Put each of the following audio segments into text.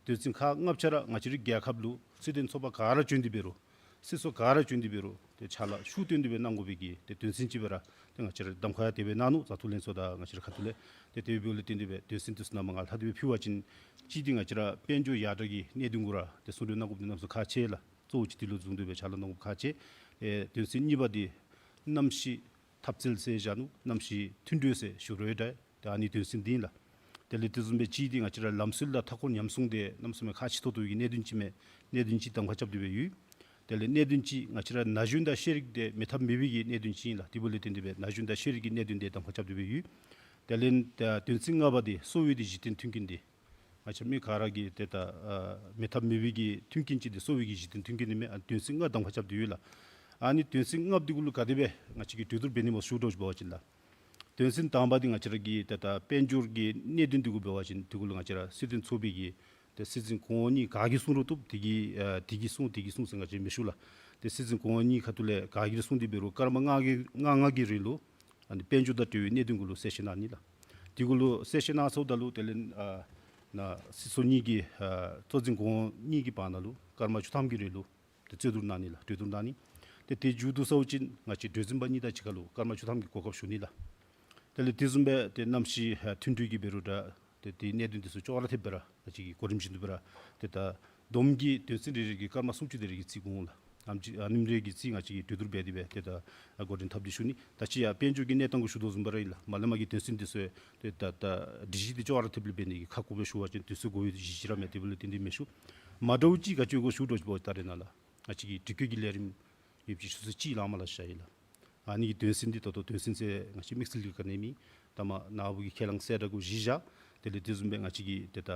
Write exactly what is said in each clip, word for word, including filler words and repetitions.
དོན་ཚན་ཁག་ལྔ་བཅུ་ར་ང་བཅས་རའི་རྒྱལ་ཁབ་ལུ་སྲིད་དོན་ཚོགས་པ་ག་ར་བྱོན་ཏེ་འབད་རུང་སྲིད་ཚོགས་ག་ར་བྱོན་ཏེ་འབད་རུང་ཏེ་ཕྱག་ལཱ་ཤུགས་བཏོན་ཏེ་སྦེ་གནང་དགོ་པའི་གི་ཏེ་དོན་ཚན་ཅིག་སྦེ་ར་ཏེ་ང་བཅས་ར་གདམ་ཁ་ཡང་དེ་སྦེ་གནང་ནུག། བཙག་འཐུ་ལྷན་ཚོགས་དང་ང་བཅས་ར་ཁ་ཐུག་ལས། ཏེ་དེ་འབདཝ་ལས་བརྟེན་ཏེ་སྦེ་དོན་ཚན་དེ་ཚུ་ནང་མར་ང་ལྷག་སྟེ་སྦེ་ཕུལ་བ་ཅིན་གཅིག་འདི་ང་བཅས་ར་དཔལ་འབྱོར་ཡར་དྲག་གི་གནད་དོན་གུ་ར་ཏེ་གསུང་གྲོས་གནང་དགོཔ་འདི་གནམ་མེད་ས་མེད་ཁག་ཆེ་ལགས། གཙོ་བོ་ཅིག་འདི་ལུ་བཟུང་སྟེ་སྦེ་ཕྱག་ལཱ་གནང་དགོཔ་ཁག་ཆེ། ཨེ་དོན་ཚན་གཉིས་པ་འདི་གནམ་གཤིས་འཐབ་རྩོད་ཟེར་བཞག་ནུག། གནམ་གཤིས་མཐུན་གྲོས་ཟེར་ཞུ་རུང་འདྲ། ཏེ་ཨ་ནི་དོན་ཚན་འདི་ཨིན་ལགས། དེ་ལས་དེ་བཟུམ་སྦེ་གཅིག་འདི་ང་བཅས་ར་ལམ་སྲོལ་དང་མཐའ་འཁོར་ཉམས་སྲུང་འདི་གནམ་མེད་ས་མེད་ཁག་ཆེ་ཏོག་ཏོ་གི་གནད་དོན་ཅིག་མས། གནད་དོན་ཅིག་གདམ་ཁ་རྐྱབ་སྟེ་སྦེ་ཡོད། དེ་ལས་གནད་དོན་ཅིག་ང་བཅས་ར་ན་གཞོན་དང་ཤེས་རིག་འདི་མེད་ཐབས་མེད་པའི་གི་གནད་དོན་ཅིག་ཨིན་ལགས། དེ་འབདཝ་ལས་བརྟེན་ཏེ་སྦེ་ན་གཞོན་དང་ཤེས་རིག་གི་གནད་དོན་འདི་གདམ་ཁ་རྐྱབ་སྟེ་སྦེ་ཡོད། དེ་ལས་ད་དོན་ཚན་ལྔ་པ་འདི་གསོ་བའི་འདི་གཞི་རྟེན་མཐུན་རྐྱེན་འདི་ང་བཅས་མི་ག་ར་གིས་ཏེ་ད་ཨ་མེད་ཐབས་མེད་པའི་གི་མཐུན་རྐྱེན་ཅིག་འདི་གསོ་བའི་གི་གཞི་རྟེན་མཐུན་རྐྱེན་འདི་མས། ཨ་དོན་ཚན་ལྔ་གདམ་ཁ་རྐྱབ་སྟེ་ཡོད་ལགས། ཨ་ནི་དོན་ཚན་ལྔ་པ་འདི་གུ་ལུ་ག་དེ་སྦེ་ང་བཅས་ཀྱིས་གྲོས་བསྡུར་འབད་ནི་སྨོ་ཞུ་དོ་ཅིག་འབད་བ་ཅིན་ལགས། དོན་ཚན་དང་པ་འདི་ང་བཅས་ར་གི་ཏེ་ད་དཔལ་འབྱོར་གྱི་གནད་དོན་འདི་གུ་འབད་བ་ཅིན་འདི་གུ་ལུ་ང་བཅས་ར་སྲིད་དོན་ཚོགས་པའི་གི་ཏེ་སྲིད་འཛིན་གོང་འོག་གཉིས་ག་གིས་གསུང་རུང་བཏུབ། དེ་གིས་ཨ་དེ་གིས་གསུང་དེ་གིས་གསུང་ཟེར་ང་བཅས་མི་ཞུ་ལགས། ཏེ་སྲིད་འཛིན་གོང་འོག་གཉིས་ཁ་ཐུག་ལས་ག་གིས་གསུང་སྟེ་འབད་རུང་སྐར་མ་ལྔ་གི་ལྔ་ལྔ་གི་རིང་ལུ་ཨ་ནི་དཔལ་འབྱོར་དང་འབྲེལ་བའི་གནད་དོན་གུ་ལུ་གསལ་བཤད་གནང་ནི་ལགས། དེ་གུ་ལུ་གསལ་བཤད་གནང་ཚརཝ་ད་ལུ་དེ་ལས་ཨ་ནཱ་སྲིད་ཚོགས་གཉིས་ཀྱི་ཨ་གཙོ་འཛིན་གོང་འོག་གཉིས་ཀྱི་བར་ན་ལུ་སྐར་མ་བཅུ་ཐམ་གྱི་རིང་ལུ་ཏེ་རྩོད་བསྡུར་གནང་ནི་ལགས། གྲོས་བསྡུར་གནང་ནི། ཏེ་དེ་མཇུག་བསྡུ་ཚརཝ་ཅིག་ང་བཅས་གྲོས་འཛིན་པ་གཉིས་དང་གཅིག་ཁར་ལུ་སྐར་མ་བཅུ་ཐམ་གྱི་གོ་སྐབས་ཞུ་ནི་ལགས། དེ་ལས་དེ་བཟུམ་སྦེ་ཏེ་གནམ་གཤིས་ཨ་མཐུན་གྲོས་ཀྱི་འབད་རུང་འདྲ། ཏེ་དེའི་གནད་དོན་དེ་ཚུ་ཅོག་ར་འཐདཔ་སྦེ་ར་ང་བཅས་ཀྱིས་གོ་རིམ་བཞིན་དུ་སྦེ་ར་ཏེ་ད་བསྡོམས་ཀྱིས་དོན་ཚན་རེ་རེ་གི་སྐར་མ་སུམ་ཅུ་དེ་རེ་གི་རྩིས་འགོ་འོང་ལགས། ཨ་ནེམ་ཅིག་ཨ་ནེམ་རེ་གི་རྩིས་ང་བཅས་ཀྱིས་གྲོས་བསྡུར་འབད་དེ་སྦེ་ཏེ་ད་ཨ་གོ་རིམ་འཐབ་སྟེ་ཞུ་ནི། ད་ཅི་ཡང་དཔལ་འབྱོར་གྱི་གནས་སྟངས་གུ་ཞུ་དོ་བཟུམ་སྦེ་ར་ཨིན་ལགས། མ་ལས་མར་གྱི་དོན་ཚན་དེ་ཚུ་ཏེ་ད་ད་སྒྲིག་གཞི་འདི་ཅོག་ར་འཐདཔ་ལས་འབད་ནི་གི་ཁག་ཁུར་སྦེ་ཞུ་བ་ཅིན་དུས་ཚོད་འགོར་བའི་གཞི་ཅིག་ར་མས། དེ་འབདཝ་ལས་བརྟེན་ཏེ་མི་ཞུ། མ་འདྲཝ་ཅིག་ག་ཅི་གོ་ཞུ་དོ་ཅིག་འབད་བ་ཅིན་ད་རེས་ནཱ་ལགས་ང་བཅས་ཀྱི་དྲི་བཀོད་ཀྱི་ལས་རིམ་ཡོདཔ་ཅིག་ཞུ་ས་ཅིག་ལགས། མ་ལགས་ཤ་ཡི་ལགས། ཨ་ནི་གི་དོན་ཚན་འདི་ད་ལྟོ་དོན་ཚན་ཟེར་ང་བཅས་དམིགས་བསལ་གྱི་ག་ནི་མེད། ད་མར་ནཱ་བུ་གིས་ཁས་བླངས་གསལ་བསྒྲགས་གུ་གཞི་བཞག། དེ་ལས་དེ་བཟུམ་སྦེ་ང་བཅས་ཀྱིས་ཏེ་ད་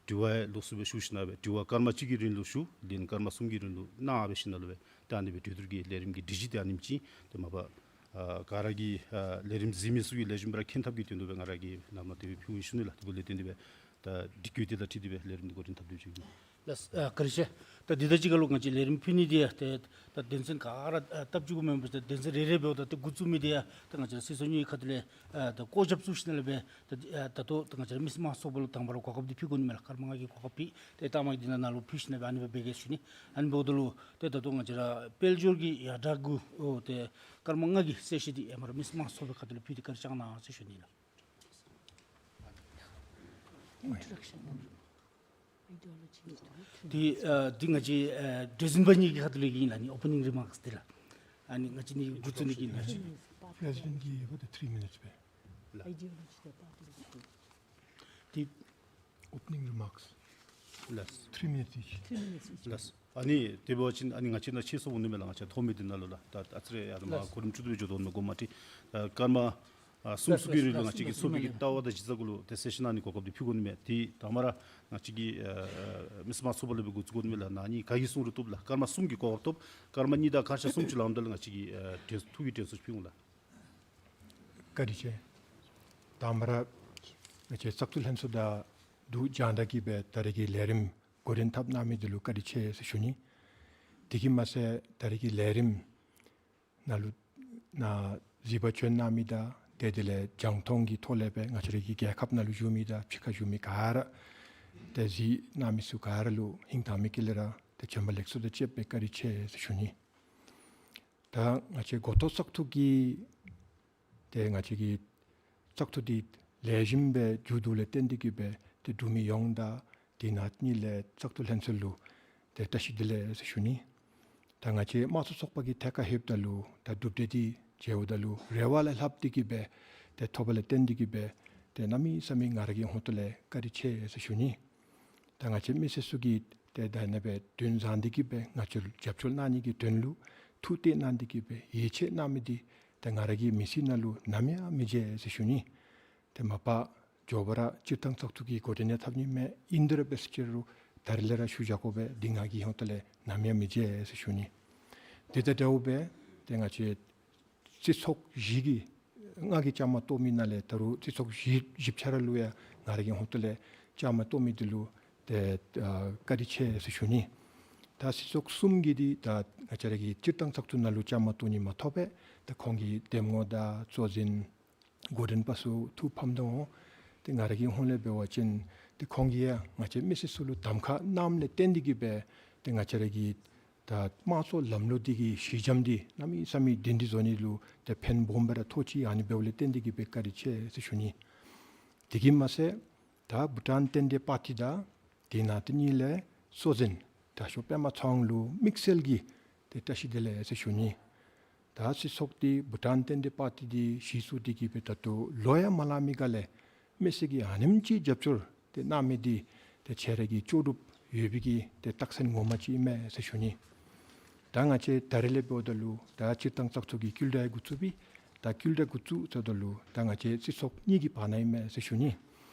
དྲི་བ་ཡང་ལོགས་སུ་སྦེ་ཞུ་ཞིནམ་སྦེ་དྲི་བ་སྐར་མ་གཅིག་གི་རིང་ལུ་ཞུ། ལན་སྐར་མ་གསུམ་གྱི་རིང་ལུ་གནང་སྦེ་ཞིནམ་ལས་སྦེ་ད་ཨ་ནི་སྦེ་གྲོས་བསྡུར་གྱི་ལས་རིམ་གྱི་སྒྲིག་གཞི་འདི་ཨ་ནེམ་ཅིག། ཏེ་མ་པ་ཨ་ག་ར་གིས་ཨ་ལས་རིམ་གཟིགས་མི་ཚུ་གིས་ལེགས་ཤོམ་སྦེ་ར་མཁྱེན་ཐབས་ཀྱི་དོན་ལུ་སྦེ་ང་ར་གིས་ནཱ་མར་དེ་སྦེ་ཕུལ་ཡི་ཞུ་ནི་ལགས། དེ་འབདཝ་ལས་བརྟེན་ཏེ་སྦེ་ད་དྲི་བཀོད་འདི་དང་འཁྲིལ་ཏེ་སྦེ་ལས་རིམ་འདི་གོ་རིམ་འཐབ་སྟེ་ཅིག་ལགས། ལགས་སོ། ཨ་བཀའ་དྲིན་ཆེ། ད་འདི་དང་གཅིག་ཁར་ལུ་ང་བཅས་ལས་རིམ་ཕུལ་ནི་འདི་ཡང་ཏེ་ད་དོན་ཚན་ག་ར་ཨ་སྟབས་གཅིག་གུ་མེན་པར་ཏེ་དོན་ཚན་རེ་རེ་འབདཝ་ད་ཏེ་འགོ་བཙུགས་མི་འདི་ཡང་ད་ང་བཅས་ར་སྲིད་ཚོགས་གཉིས་ཁ་ཐུག་ལས་ཨ་ད་བསྐོ་བཞག་བཙུགས་ཞིནམ་ལས་སྦེ་ད་ཨ་ད་ལྟོ་ད་ང་བཅས་ར་མི་སེར་དམངས་གཙོའི་ཚོགས་པ་ལུ་དང་པ་ར་གོ་སྐབས་འདི་ཕུལ་དགོ་ནི་མས་ལགས། སྐར་མ་ལྔ་གི་གོ་སྐབས་ཕུལ། ཏེ་ལྟག་མ་གི་འདི་ནང་ན་ལུ་ཕུལ་ཞིནམ་ལས་སྦེ་ཨ་ནི་སྦེ་འབད་གེ་ཞུ་ནི། ཨ་ནི་འབདཝ་ད་ལུ་ཏེ་ད་ལྟོ་ང་བཅས་ར་དཔལ་འབྱོར་གྱི་ཡར་དྲག་གུ་ཨོ་ཏེ་སྐར་མ་ལྔ་གི་གསལ་བཤད་འདི་ཨེ་མ་ར་མི་སེར་དམངས་གཙོའི་ཚོགས་པའི་ཁ་ཐུག་ལས་ཕུལ་ཏེ་བཀའ་དྲིན་བསྐྱང་གནང་ཟེར་ཞུ་ནི་ལགས། Introduction. Ideology. འདི་ཨ་འདི་ང་བཅས་ཨ་གྲོས་འཛིན་པ་གཉིས་ཀྱི་ཁ་ཐུག་ལས་ཨིན་ལགས། ཨ་ནི་opening remarks འདི་ལགས། ཨ་ནི་ང་བཅས་ནི་འགོ་བཙུགས་ནི་གི་ཨིན་ལགས། President གིས་ཧོ་ཏེ་three minutes སྦེ། Ideology. འདི་opening remarks. ལགས། Three minutes each. Three minutes each. ལགས། ཨ་ནི་དེ་འབད་བ་ཅིན་ཨ་ནི་ང་བཅས་ནཱ་ཆེ་སུ་འོང་ནི་མས་ལགས། ང་བཅས་ཐོག་མེད་འདི་ནང་ལུ་ལགས། ད་ཨ་ཙི་རེ་ཡར་མར་ལགས། གོ་རིམ་ཅིག་ཏུ་སྦེ་འགྱོ་དོ་མས་དགོངསམ་མ་ཁྲེལ། ཨ་སྐར་མ་ཨ་གསུམ་གསུམ་གྱི་རིང་ལུ་ང་བཅས་ཀྱིས་ཚོགས་པའི་གི་ལྟ་བ་དང་གཞི་རྩ་གུ་ལུ་ཏེ་གསལ་བཤད་གནང་ནི་གོ་སྐབས་འདི་ཕུལ་དགོ་ནི་མས། ཏེ་དང་པ་ར་ང་བཅས་ཀྱི་ཨ་མི་སེར་དམངས་གཙོའི་ཚོགས་པ་ལས་སྦེ་འགོ་བཙུགས་དགོ་ནི་མས་ལགས། ནཱ་གཉིས་ག་གིས་གསུང་རུང་བཏུབ་ལགས། སྐར་མ་གསུམ་གྱི་གོ་སྐབས་ཐོབ། སྐར་མ་གཉིས་དང་ཁ་ཤས་སུམ་ཅུ་ལངམ་ད་ལུ་ང་བཅས་ཀྱིས་ཨ་དྲན་ཐུགས་ཀྱི་དྲན་གསོ་ཕུལ་འོང་ལགས། བཀའ་དྲིན་ཆེ། དང་པ་ར་ང་བཅས་བཙག་འཐུ་ལྷན་ཚོགས་དང་འདུ་སྦྱང་ད་གི་སྦེ་ད་རེས་ཀྱི་ལས་རིམ་གོ་རིམ་འཐབ་གནང་མི་འདི་ལུ་བཀའ་དྲིན་ཆེ་ཟེར་ཞུ་ནི། དེ་གིས་མ་ཚད་ད་རེས་ཀྱི་ལས་རིམ་ནང་ལུ་ནཱ་གཟིགས་པར་བྱོན་གནང་མི་དང་ཏེ་དེ་ལས་རྒྱང་མཐོང་གི་ཐོག་ལས་སྦེ་ང་བཅས་ར་གི་རྒྱལ་ཁབ་ནང་ལུ་བཞུགས་མི་དང་ཕྱི་ཁར་བཞུགས་མི་ག་ར་ཏེ་གཟིགས་གནང་མི་ཚུ་ག་ར་ལུ་ཧིང་དྭངས་མའི་དཀྱིལ་ལས་ར་ཏེ་བྱོན་པ་ལེགས་སོ་དང་བཅསཔ་སྦེ་བཀའ་དྲིན་ཆེ་ཟེར་ཞུ་ནི། ད་ང་བཅས་འགོ་ཐོག་བཙག་འཐུ་གི་ཏེ་ང་བཅས་ཀྱི་བཙག་འཐུ་འདི་ལེགས་ཤོམ་སྦེ་མཇུག་བསྡུཝ་ལས་བརྟེན་ཏེ་གི་སྦེ་ཏེ་འབྲུག་མི་ཡོངས་དང་དེ་ནང་གཉིས་ལས་བཙག་འཐུ་ལྷན་ཚོགས་ལུ་ཏེ་བཀྲ་ཤིས་བདེ་ལེགས་ཟེར་ཞུ་ནི། ད་ང་བཅས་དམངས་གཙོའི་ཚོགས་པ་གི་ཐད་ཁར་ལྷོདཔ་ད་ལུ་ད་གྲུབ་འབྲས་འདི་མཇལཝ་ད་ལུ་རེ་བ་ལས་ལྷག་སྟེ་གི་སྦེ་ཏེ་ཐོབ་པ་ལས་བརྟེན་ཏེ་གི་སྦེ་ཏེ་གནམ་མེད་ས་མེད་ང་ར་གི་ཧོངས་ཏོ་ལས་བཀའ་དྲིན་ཆེ་ཟེར་ཞུ་ནི། ད་ང་བཅས་མི་སེར་ཚུ་གིས་ཏེ་ད་ཨ་ནི་སྦེ་དོན་བཟང་སྟེ་གི་སྦེ་ང་བཅས་རྒྱབ་སྐྱོར་གནང་ནི་གི་དོན་ལུ་ཐུགས་གཏད་གནང་སྟེ་གི་སྦེ་ཡིད་ཆེས་གནང་མི་འདི་ཏེ་ང་ར་གི་མི་ཚེ་ནང་ལུ་ནམ་ཡང་མི་བརྗེད་ཟེར་ཞུ་ནི། ཏེ་མ་པ་མགྱོགས་པ་ར་སྤྱིར་བཏང་བཙག་འཐུ་གི་འགོ་འདྲེན་ཡང་འཐབ་ནི་མས། ཨིན་དེ་ར་འབད་ཟེར་ཅི་རུང་ད་རེས་ལས་ར་ཞུ་བཞག་དགོ་པས། འདི་ང་གི་ཧོངས་ཏོ་ལས་ནམ་ཡང་མི་བརྗེད་ཟེར་ཞུ་ནི། དེ་དང་འདྲཝ་སྦེ་ཏེ་ང་བཅས་སྲིད་ཚོགས་བཞི་གི་ལྔ་གིས་བཅའ་མར་གཏོགས་མི་ནང་ལས་ད་རུང་སྲིད་ཚོགས་བཞི་བཞི་ཆ་ར་ལུ་ཡང་ང་ར་གི་ཧོངས་ཏོ་ལས་བཅའ་མར་གཏོགས་མི་འདི་ལུ་ཏེ་ཨ་བཀའ་དྲིན་ཆེ་ཟེར་ཞུ་ནི། ད་སྲིད་ཚོགས་གསུམ་གྱི་འདི་ད་ང་བཅས་ར་གི་སྤྱིར་བཏང་བཙག་འཐུ་ནང་ལུ་བཅའ་མར་གཏོགས་ནི་མ་གཏོགས་པའི་ད་ཁོང་གི་འདེམས་ངོ་དང་གཙོ་འཛིན་འགོ་འདྲེན་པ་ཚུ་ཐུགས་ཕམ་དོ་འོང་། ཏེ་ང་ར་གི་ཧོངས་ལས་འབད་བ་ཅིན་ ཏེ་ཁོང་གིས་ཡང་ང་བཅས་མི་སེར་ཚུ་ལུ་གདམ་ཁ་གནངམ་ལས་བརྟེན་ཏེ་གིས་སྦེ་ཏེ་ང་བཅས་ར་གི་ད་དམངས་གཙོའི་ལམ་ལུགས་འདི་གི་གཞི་འགྱམ་འདི་གནམ་མེད་ས་མེད་ལྡིང་ལྡིང་བཟོ་ནི་ལུ་ཏེ་ཕན་སྦོམ་སྦེ་ར་ཐོགས་ཅི། ཨ་ནི་འབདཝ་ལས་བརྟེན་ཏེ་གིས་སྦེ་བཀའ་དྲིན་ཆེ་ཟེར་ཞུ་ནི། དེ་གིས་མ་ཚད་ད་བྷུ་ཊཱན་བསྟན་འགྲོའི་པར་ཊི་དང་དེ་ནང་དེ་གཉིས་ལས་གཙོ་འཛིན་དྲག་ཤོས་པདྨ་ཚེ་དབང་ལུ་དམིགས་བསལ་གྱི་ཏེ་བཀྲ་ཤིས་བདེ་ལེགས་ཟེར་ཞུ་ནི། ད་སྲིད་ཚོགས་འདི་བྷུ་ཊཱན་བསྟན་འགྲོའི་པར་ཊི་འདི་གཞི་བཙུགས་ཏེ་གིས་སྦེ་ད་ལྟོ་ལོ་ཡང་མ་ལང་མི་ག་ལས་མི་སེར་གྱིས་ཨ་ནེམ་ཅིག་རྒྱབ་སྐྱོར་ཏེ་གནང་མི་འདི་ཏེ་ཁྱེད་ར་གི་ལྕོགས་གྲུབ་ཡོད་པའི་གི་ཏེ་རྟགས་མཚན་ངོ་མ་ཅིག་ཨིན་མས་ཟེར་ཞུ་ནི། ད་ང་བཅས་ད་རིས་ལས་འབདཝ་ད་ལུ་ད་སྤྱིར་བཏང་བཙག་འཐུ་གི་བསྐུལ་བསྒྲགས་འགོ་བཙུགས་པས། ད་བསྐུལ་བསྒྲགས་འགོ་བཙུགས་ཚརཝ་ད་ལུ་ད་ང་བཅས་སྲིད་ཚོགས་གཉིས་ཀྱི་བར་ན་ཨིན་མས་ཟེར་ཞུ་ནི།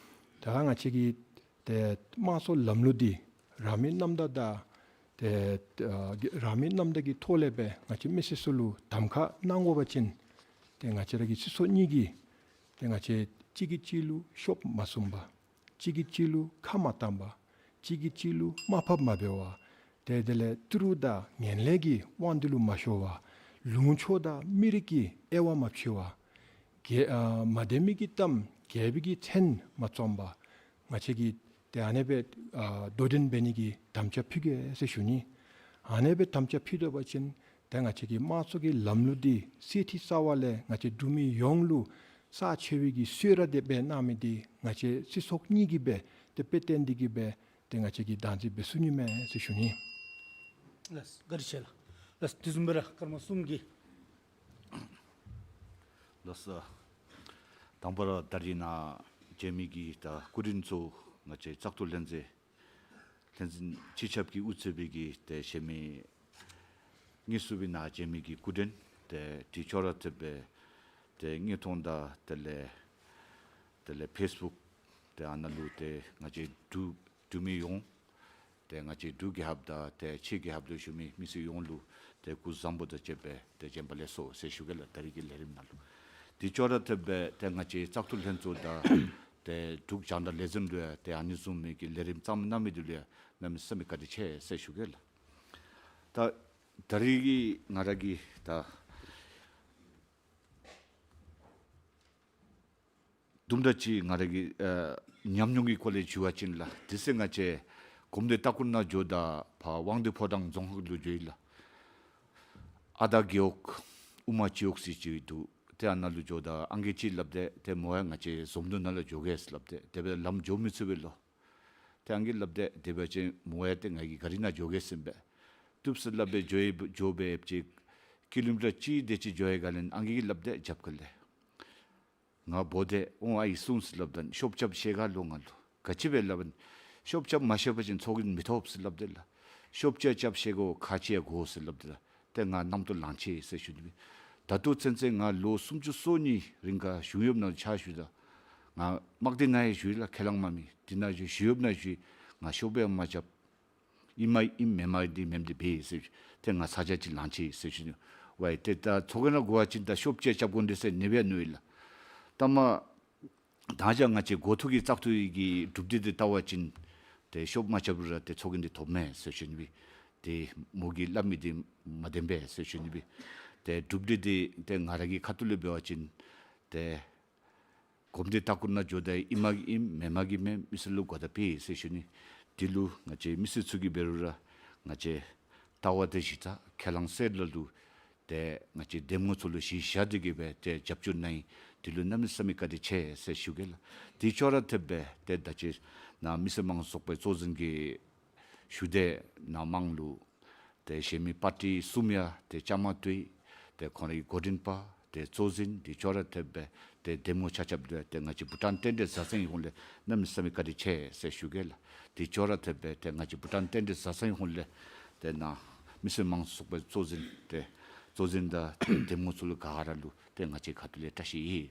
ད་ང་བཅས་ཀྱི་ཏེ་དམངས་གཙོའི་ལམ་ལུགས་འདི་རང་མོས་རྣམ་དག་དང་ཏེ་ཨ་རང་མོས་རྣམ་དག་གི་ཐོག་ལས་སྦེ་ང་བཅས་མི་སེར་ཚུ་ལུ་གདམ་ཁ་གནང་དགོ་པ་ཅིན་ཏེ་ང་བཅས་ར་གི་སྲིད་ཚོགས་གཉིས་ཀྱིས་ཏེ་ང་བཅས་གཅིག་གིས་གཅིག་ལུ་ཤོབ་མ་གསུངས་པར་གཅིག་གིས་གཅིག་ལུ་ཁ་མ་བཏང་པར་གཅིག་གིས་གཅིག་ལུ་དམའ་ཕབ་མ་འབད་བར་ཏེ་དེ་ལས་ཏི་རུ་དང་ངན་ལྷད་ཀྱི་དབང་དུ་ལུ་མ་ཤོར་བར་ལུང་ཕྱོགས་དང་མི་རིགས་ཀྱི་དབྱེ་བ་མ་ཕྱེ་བར་ག་ཨ་མ་བདེན་མི་གི་གཏམ་རྒྱལ་པོའི་གི་མཚན་མ་བརྩམས་པར་ང་བཅས་ཀྱིས་ཏེ་ཨ་ནེ་སྦེ་ཨ་དོ་འགྲན་འབད་ནི་གི་དམ་བཅའ་ཕུལ་གེ་ཟེར་ཞུ་ནི། ཨ་ནེ་སྦེ་དམ་བཅའ་ཕུལ་ད་པ་ཅིན་ཏེ་ང་བཅས་ཀྱི་དམངས་གཙོ་གི་ལམ་ལུགས་འདི་གསེར་ཁྲི་རྩ་བ་ལས་ང་བཅས་འབྲུག་མི་ཡོངས་ལུ་རྩ་ཆེ་བའི་གི་གསོལ་རས་འདི་སྦེ་གནང་མི་འདི་ང་བཅས་སྲིད་ཚོགས་གཉིས་ཀྱིས་སྦེ་ཏེ་དཔེ་སྟོན་ཏེ་གིས་སྦེ་ཏེ་ང་བཅས་ཀྱིས་བདག་འཛིན་འབད་ཚུགས་ནི་མས་ཟེར་ཞུ་ནི། ལགས་བཀའ་དྲིན་ཆེ་ལགས། ལགས་དེ་བཟུམ་སྦེ་ར་ཀརྨ་གསུམ་གྱིས། ལགས་སོ། དང་པ་ར་ད་རིས་ནཱ་མཇལ་མི་གི་ད་སྐུ་མགྲོན་ཚུ་ང་བཅས་བཙག་འཐུ་ལྷན་རྫས་ལྷན་འཛིན་སྤྱི་ཁྱབ་ཀྱིས་དབུ་གཙོས་པའི་གི་ཏེ་གཞན་མི་དངོས་སུ་སྦེ་ནཱ་མཇལ་མི་གི་སྐུ་མགྲོན་ཏེ་དེ་ཅོག་ར་འཐདཔ་སྦེ་ཏེ་དངོས་མཐོང་དང་དེ་ལས་དེ་ལས་ཕེསི་བུཀ་ཏེ་ཨ་ནཱ་ལུ་ཏེ་ང་བཅས་འབྲུག་འབྲུག་མི་ཡོངས་ཏེ་ང་བཅས་འབྲུག་རྒྱལ་ཁབ་དང་ཏེ་ཕྱི་རྒྱལ་ཁབ་ལུ་བཞུགས་མི་མི་སེར་ཡོངས་ལུ་ཏེ་སྐུ་གཟུགས་བཟང་པོ་དང་བཅས་པའི་ཏེ་བྱོན་པ་ལེགས་སོ་ཟེར་ཞུ་གེ་ལགས། ད་རིས་ཀྱི་ལས་རིམ་ནང་ལུ་དེ་ཅོག་ར་འཐདཔ་སྦེ་ཏེ་ང་བཅས་བཙག་འཐུ་ལྷན་ཚོགས་དང་ཏེ་འབྲུག་རྒྱང་བསྒྲགས་ལས་འཛིན་ལུ་ཡང་ཏེ་ཨ་ནི་བཟུམ་མའི་གི་ལས་རིམ་བརྩམས་གནང་མི་འདི་ལུ་ཡང་གནམ་མེད་ས་མེད་བཀའ་དྲིན་ཆེ་ཟེར་ཞུ་གེ་ལགས། ད་ད་རིས་ཀྱི་ང་ར་གི་ད་དུམ་གྲ་ཅིག་ང་ར་གི་ཨ་ཉམས་མྱོང་གི་སྐོར་ལས་ཞུ་བ་ཅིན་ལགས། དེ་ཚེ་ང་བཅས་གོམས་འདྲིས་ལྟ་སྐོར་ནང་འགྱོཝ་ད་ཕར་དབང་འདུས་ཕོ་བྲང་རྫོང་ཁག་ལུ་འགྱོ་ཡི་ལགས། ཨ་དར་རྒེད་འོག་དབུ་མ་སྤྱི་འོག་ཟེར་ཅིག་འདུག། ཏེ་ཨ་ནཱ་ལུ་འགྱོཝ་ད་ཨང་རྒས་ཅིག་སླབ་སྟེ་ཏེ་མོ་ཡང་ང་བཅས་འཛོམས་འདུ་ནང་ལུ་འགྱོ་གེ་ཟེར་སླབ་སྟེ་དེ་སྦེ་ལམ་འགྱོ་མི་ཚུགས་པས་ལོ། ཏེ་ཨང་རྒས་སླབ་སྟེ་དེ་འབད་བ་ཅིན་མོ་ཡང་ཏེ་ང་གི་གཱ་རི་ནང་འགྱོ་གེ་ཟེར་སྦེ་བཏུབ་ཟེར་སླབ་སྦེ་འགྱོ་ཡི། འགྱོ་སྦེ་ཡོདཔ་ཅིག་ཀི་ལོ་མི་ཊར་གཅིག་དེ་ཅིག་འགྱོ་ཡི་ག་ལས་ཨང་རྒས་ཀྱིས་སླབ་སྟེ་རྒྱབ་ཁ་ལས་ང་འབོ་སྟེ་ཨོང་ཨའི་གསུངས་ཟེར་སླབ་ད་ཤོབ་རྐྱབ་ཤེས་ག་ལོ་ང་ལུ། ག་ཅི་སྦེ་སླབ་ཨིན། ཤོབ་རྐྱབ་མ་ཤེས་པ་ཅིན་ཚོགས་རྒྱན་མི་ཐོབ་ཟེར་སླབ་སྟེ་ལགས། ཤོབ་རྐྱབ་རྐྱབ་ཤེས་དགོ། ག་ཅི་ཡང་དགོ་ཟེར་སླབ་སྟེ་ལགས། ཏེ་ང་རྣམ་རྟོག་ལང་ཆི་ཟེར་ཞུ་ནི་སྦེ། ད་ལྟོ་ཚུན་ཚོད་ང་ལོ་སུམ་ཅུ་སོ་གཉིས་རིང་ག་གཞུང་གཡོགཔ་ནང་ཕྱག་ཞུཝ་ད་ང་དམག་སྡེ་ནང་ཡང་ཞུ་ཡི་ལགས། ཁས་བླངས་མ་མི་འདི་ནང་ཞུ་གཞུང་གཡོགཔ་ནང་ཞུ་ཡི། ང་ཤོབ་ཡང་མ་རྐྱབ། ཨིནམ་ཨིན་མེནམ་འདི་མེནམ་འདི་འབད་ཟེར་ཞུ། ཏེ་ང་ཚ་གྱང་ཅིག་ལང་ཆི་ཟེར་ཞུ་ནི། ཝའི་ཏེ་ད་ཚོགས་རྒྱན་ནང་དགོ་པ་ཅིན་ད་ཤོབ་རྐྱབ་རྐྱབ་དགོ་འདི་ཟེར་ཨ་ནི་སྦེ་མནོ་ཡི་ལགས། ད་མ་ད་ཅི་ང་བཅས་འགོ་ཐོག་གི་བཙག་འཐུ་གི་གྲུབ་འབྲས་འདི་བལྟ་བ་ཅིན་ཏེ་ཤོབ་མ་རྐྱབ་རུང་ར་ཏེ་ཚོགས་རྒྱན་འདི་ཐོབ་མས་ཟེར་ཞུ་ནི་སྦེ། ཏེ་མོ་གིས་སླབ་མི་འདི་མ་བདེན་པས་ཟེར་ཞུ་ནི་སྦེ། ཏེ་གྲུབ་འབྲས་འདི་ཏེ་ང་ར་གི་ཁ་ཐུག་ལས་འབད་བ་ཅིན་ཏེ་གོམས་འདྲིས་ལྟ་སྐོར་ནང་འགྱོཝ་ད་ཨིནམ་ཨིན་མེནམ་མེན་མི་སེར་ལུ་གོ་བརྡ་སྤེལ་ཡི་ཟེར་ཞུ་ནི། འདི་ལུ་ང་བཅས་མི་སེར་ཚུ་གིས་འབད་རུང་ར་ང་བཅས་ལྟ་བ་དང་གཞི་བཞག་ཁས་བླངས་གསལ་ལ་ལུ་ཏེ་ང་བཅས་འདེམས་ངོ་ཚུ་ལུ་གཞི་བཞག་སྟེ་གིས་སྦེ་ཏེ་རྒྱབ་སྐྱོར་གནང་ཡི། འདི་ལུ་གནམ་མེད་ས་མེད་བཀའ་དྲིན་ཆེ་ཟེར་ཞུ་གེ་ལགས། དེ་ཅོག་ར་འཐདཔ་སྦེ་ཏེ་ད་ཅི་ནཱ་མི་སེར་མང་གཙོ་ཚོགས་པའི་གཙོ་འཛིན་གྱིས་ཞུ་དེ་ནང་མང་ལུ་ཏེ་གཞན་མི་པར་ཊི་གསུམ་ཡང་ཏེ་བཅའ་མར་གཏོགས་ཏེ་ཁོང་རའི་འགོ་འདྲེན་པ་ཏེ་གཙོ་འཛིན་དེ་ཅོག་ར་འཐདཔ་སྦེ་ཏེ་འདེམས་ངོ་ཆ་ཁྱབ་ཏེ་ཏེ་ང་བཅས་བྷུ་ཊཱན་རྟེན་འབྲེལ་བཟའ་ཚང་གི་ཧོངས་ལས་གནམ་མེད་ས་མེད་བཀའ་དྲིན་ཆེ་ཟེར་ཞུ་གེ་ལགས། དེ་ཅོག་ར་འཐདཔ་སྦེ་ཏེ་ང་བཅས་བྷུ་ཊཱན་རྟེན་འབྲེལ་བཟའ་ཚང་གི་ཧོངས་ལས་ཏེ་ནཱ་མི་སེར་མང་གཙོ་ཚོགས་པའི་གཙོ་འཛིན་ཏེ་གཙོ་འཛིན་དང་འདེམས་ངོ་ཚུ་ལུ་ག་ར་ལུ་ཏེ་ང་བཅས་ཁ་ཐུག་ལས་བཀྲ་ཤིས་ཡི།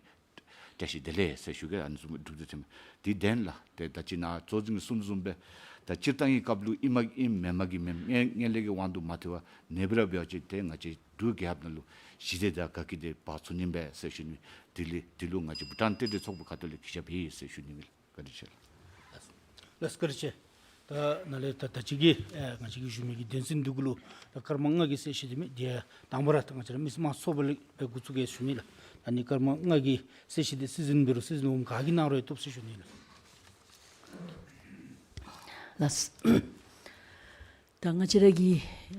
བཀྲ་ཤིས་བདེ་ལེགས་ཟེར་ཞུ་གེ། ཨ་ནི་བཟུམ་གྲུབ་འབྲས་ཐོན་མི་འདི་བདེན་ལགས། ཏེ་ད་ཅི་ནཱ་གཙོ་འཛིན་གྱིས་གསུངས་བཟུམ་སྦེ་ད་སྤྱིར་བཏང་གི་སྐབས་ལུ་ཨིནམ་ཨིན་མེནམ་ཨིན་མེན་ངན་ངན་ལྷད་ཀྱི་དབང་དུ་མ་ཐལ་བར་ཨ་ནི་སྦེ་ར་འབད་བ་ཅིན་ཏེ་ང་བཅས་འབྲུག་རྒྱལ་ཁབ་ནང་ལུ་ཞི་བདེ་དང་དགའ་སྐྱིད་འདི་འབག་ཚུགས་ནི་མས་ཟེར་ཞུ་ནི། དེ་ལས་དེ་ལུ་ང་བཅས་བྷུ་ཊཱན་རྟེན་འབྲེལ་ཚོགས་པའི་ཁ་ཐུག་ལས་གུས་ཞབས་ཡོད་ཟེར་ཞུ་ནི་མས་ལགས། བཀའ་དྲིན་ཆེ་ལགས། ལགས་བཀའ་དྲིན་ཆེ། ད་ནཱ་ལས་ད་ད་ཅི་གི་ཨེ་ང་བཅས་ཀྱི་ཞུ་མི་གི་དོན་ཚན་འདི་གུ་ལུ་ད་སྐར་མ་ལྔ་གི་གསལ་བཤད་འདི་མས། དེ་དང་པ་ར་ད་ང་བཅས་ར་མི་སེར་མང་གཙོ་ཚོགས་པ་ལས་འགོ་བཙུགས་གེ་ཞུ་ནི་ལགས། ད་ནི་སྐར་མ་ལྔ་གི་གསལ་བཤད་འདི་སྲིད་འཛིན་འབད་རུང་སྲིད་འཛིན་འོགམ་ག་གིས་གནང་རུང་བཏུབ་ཟེར་ཞུ་ནི་ལགས། ལགས། ད་ང་བཅས་ར་གི་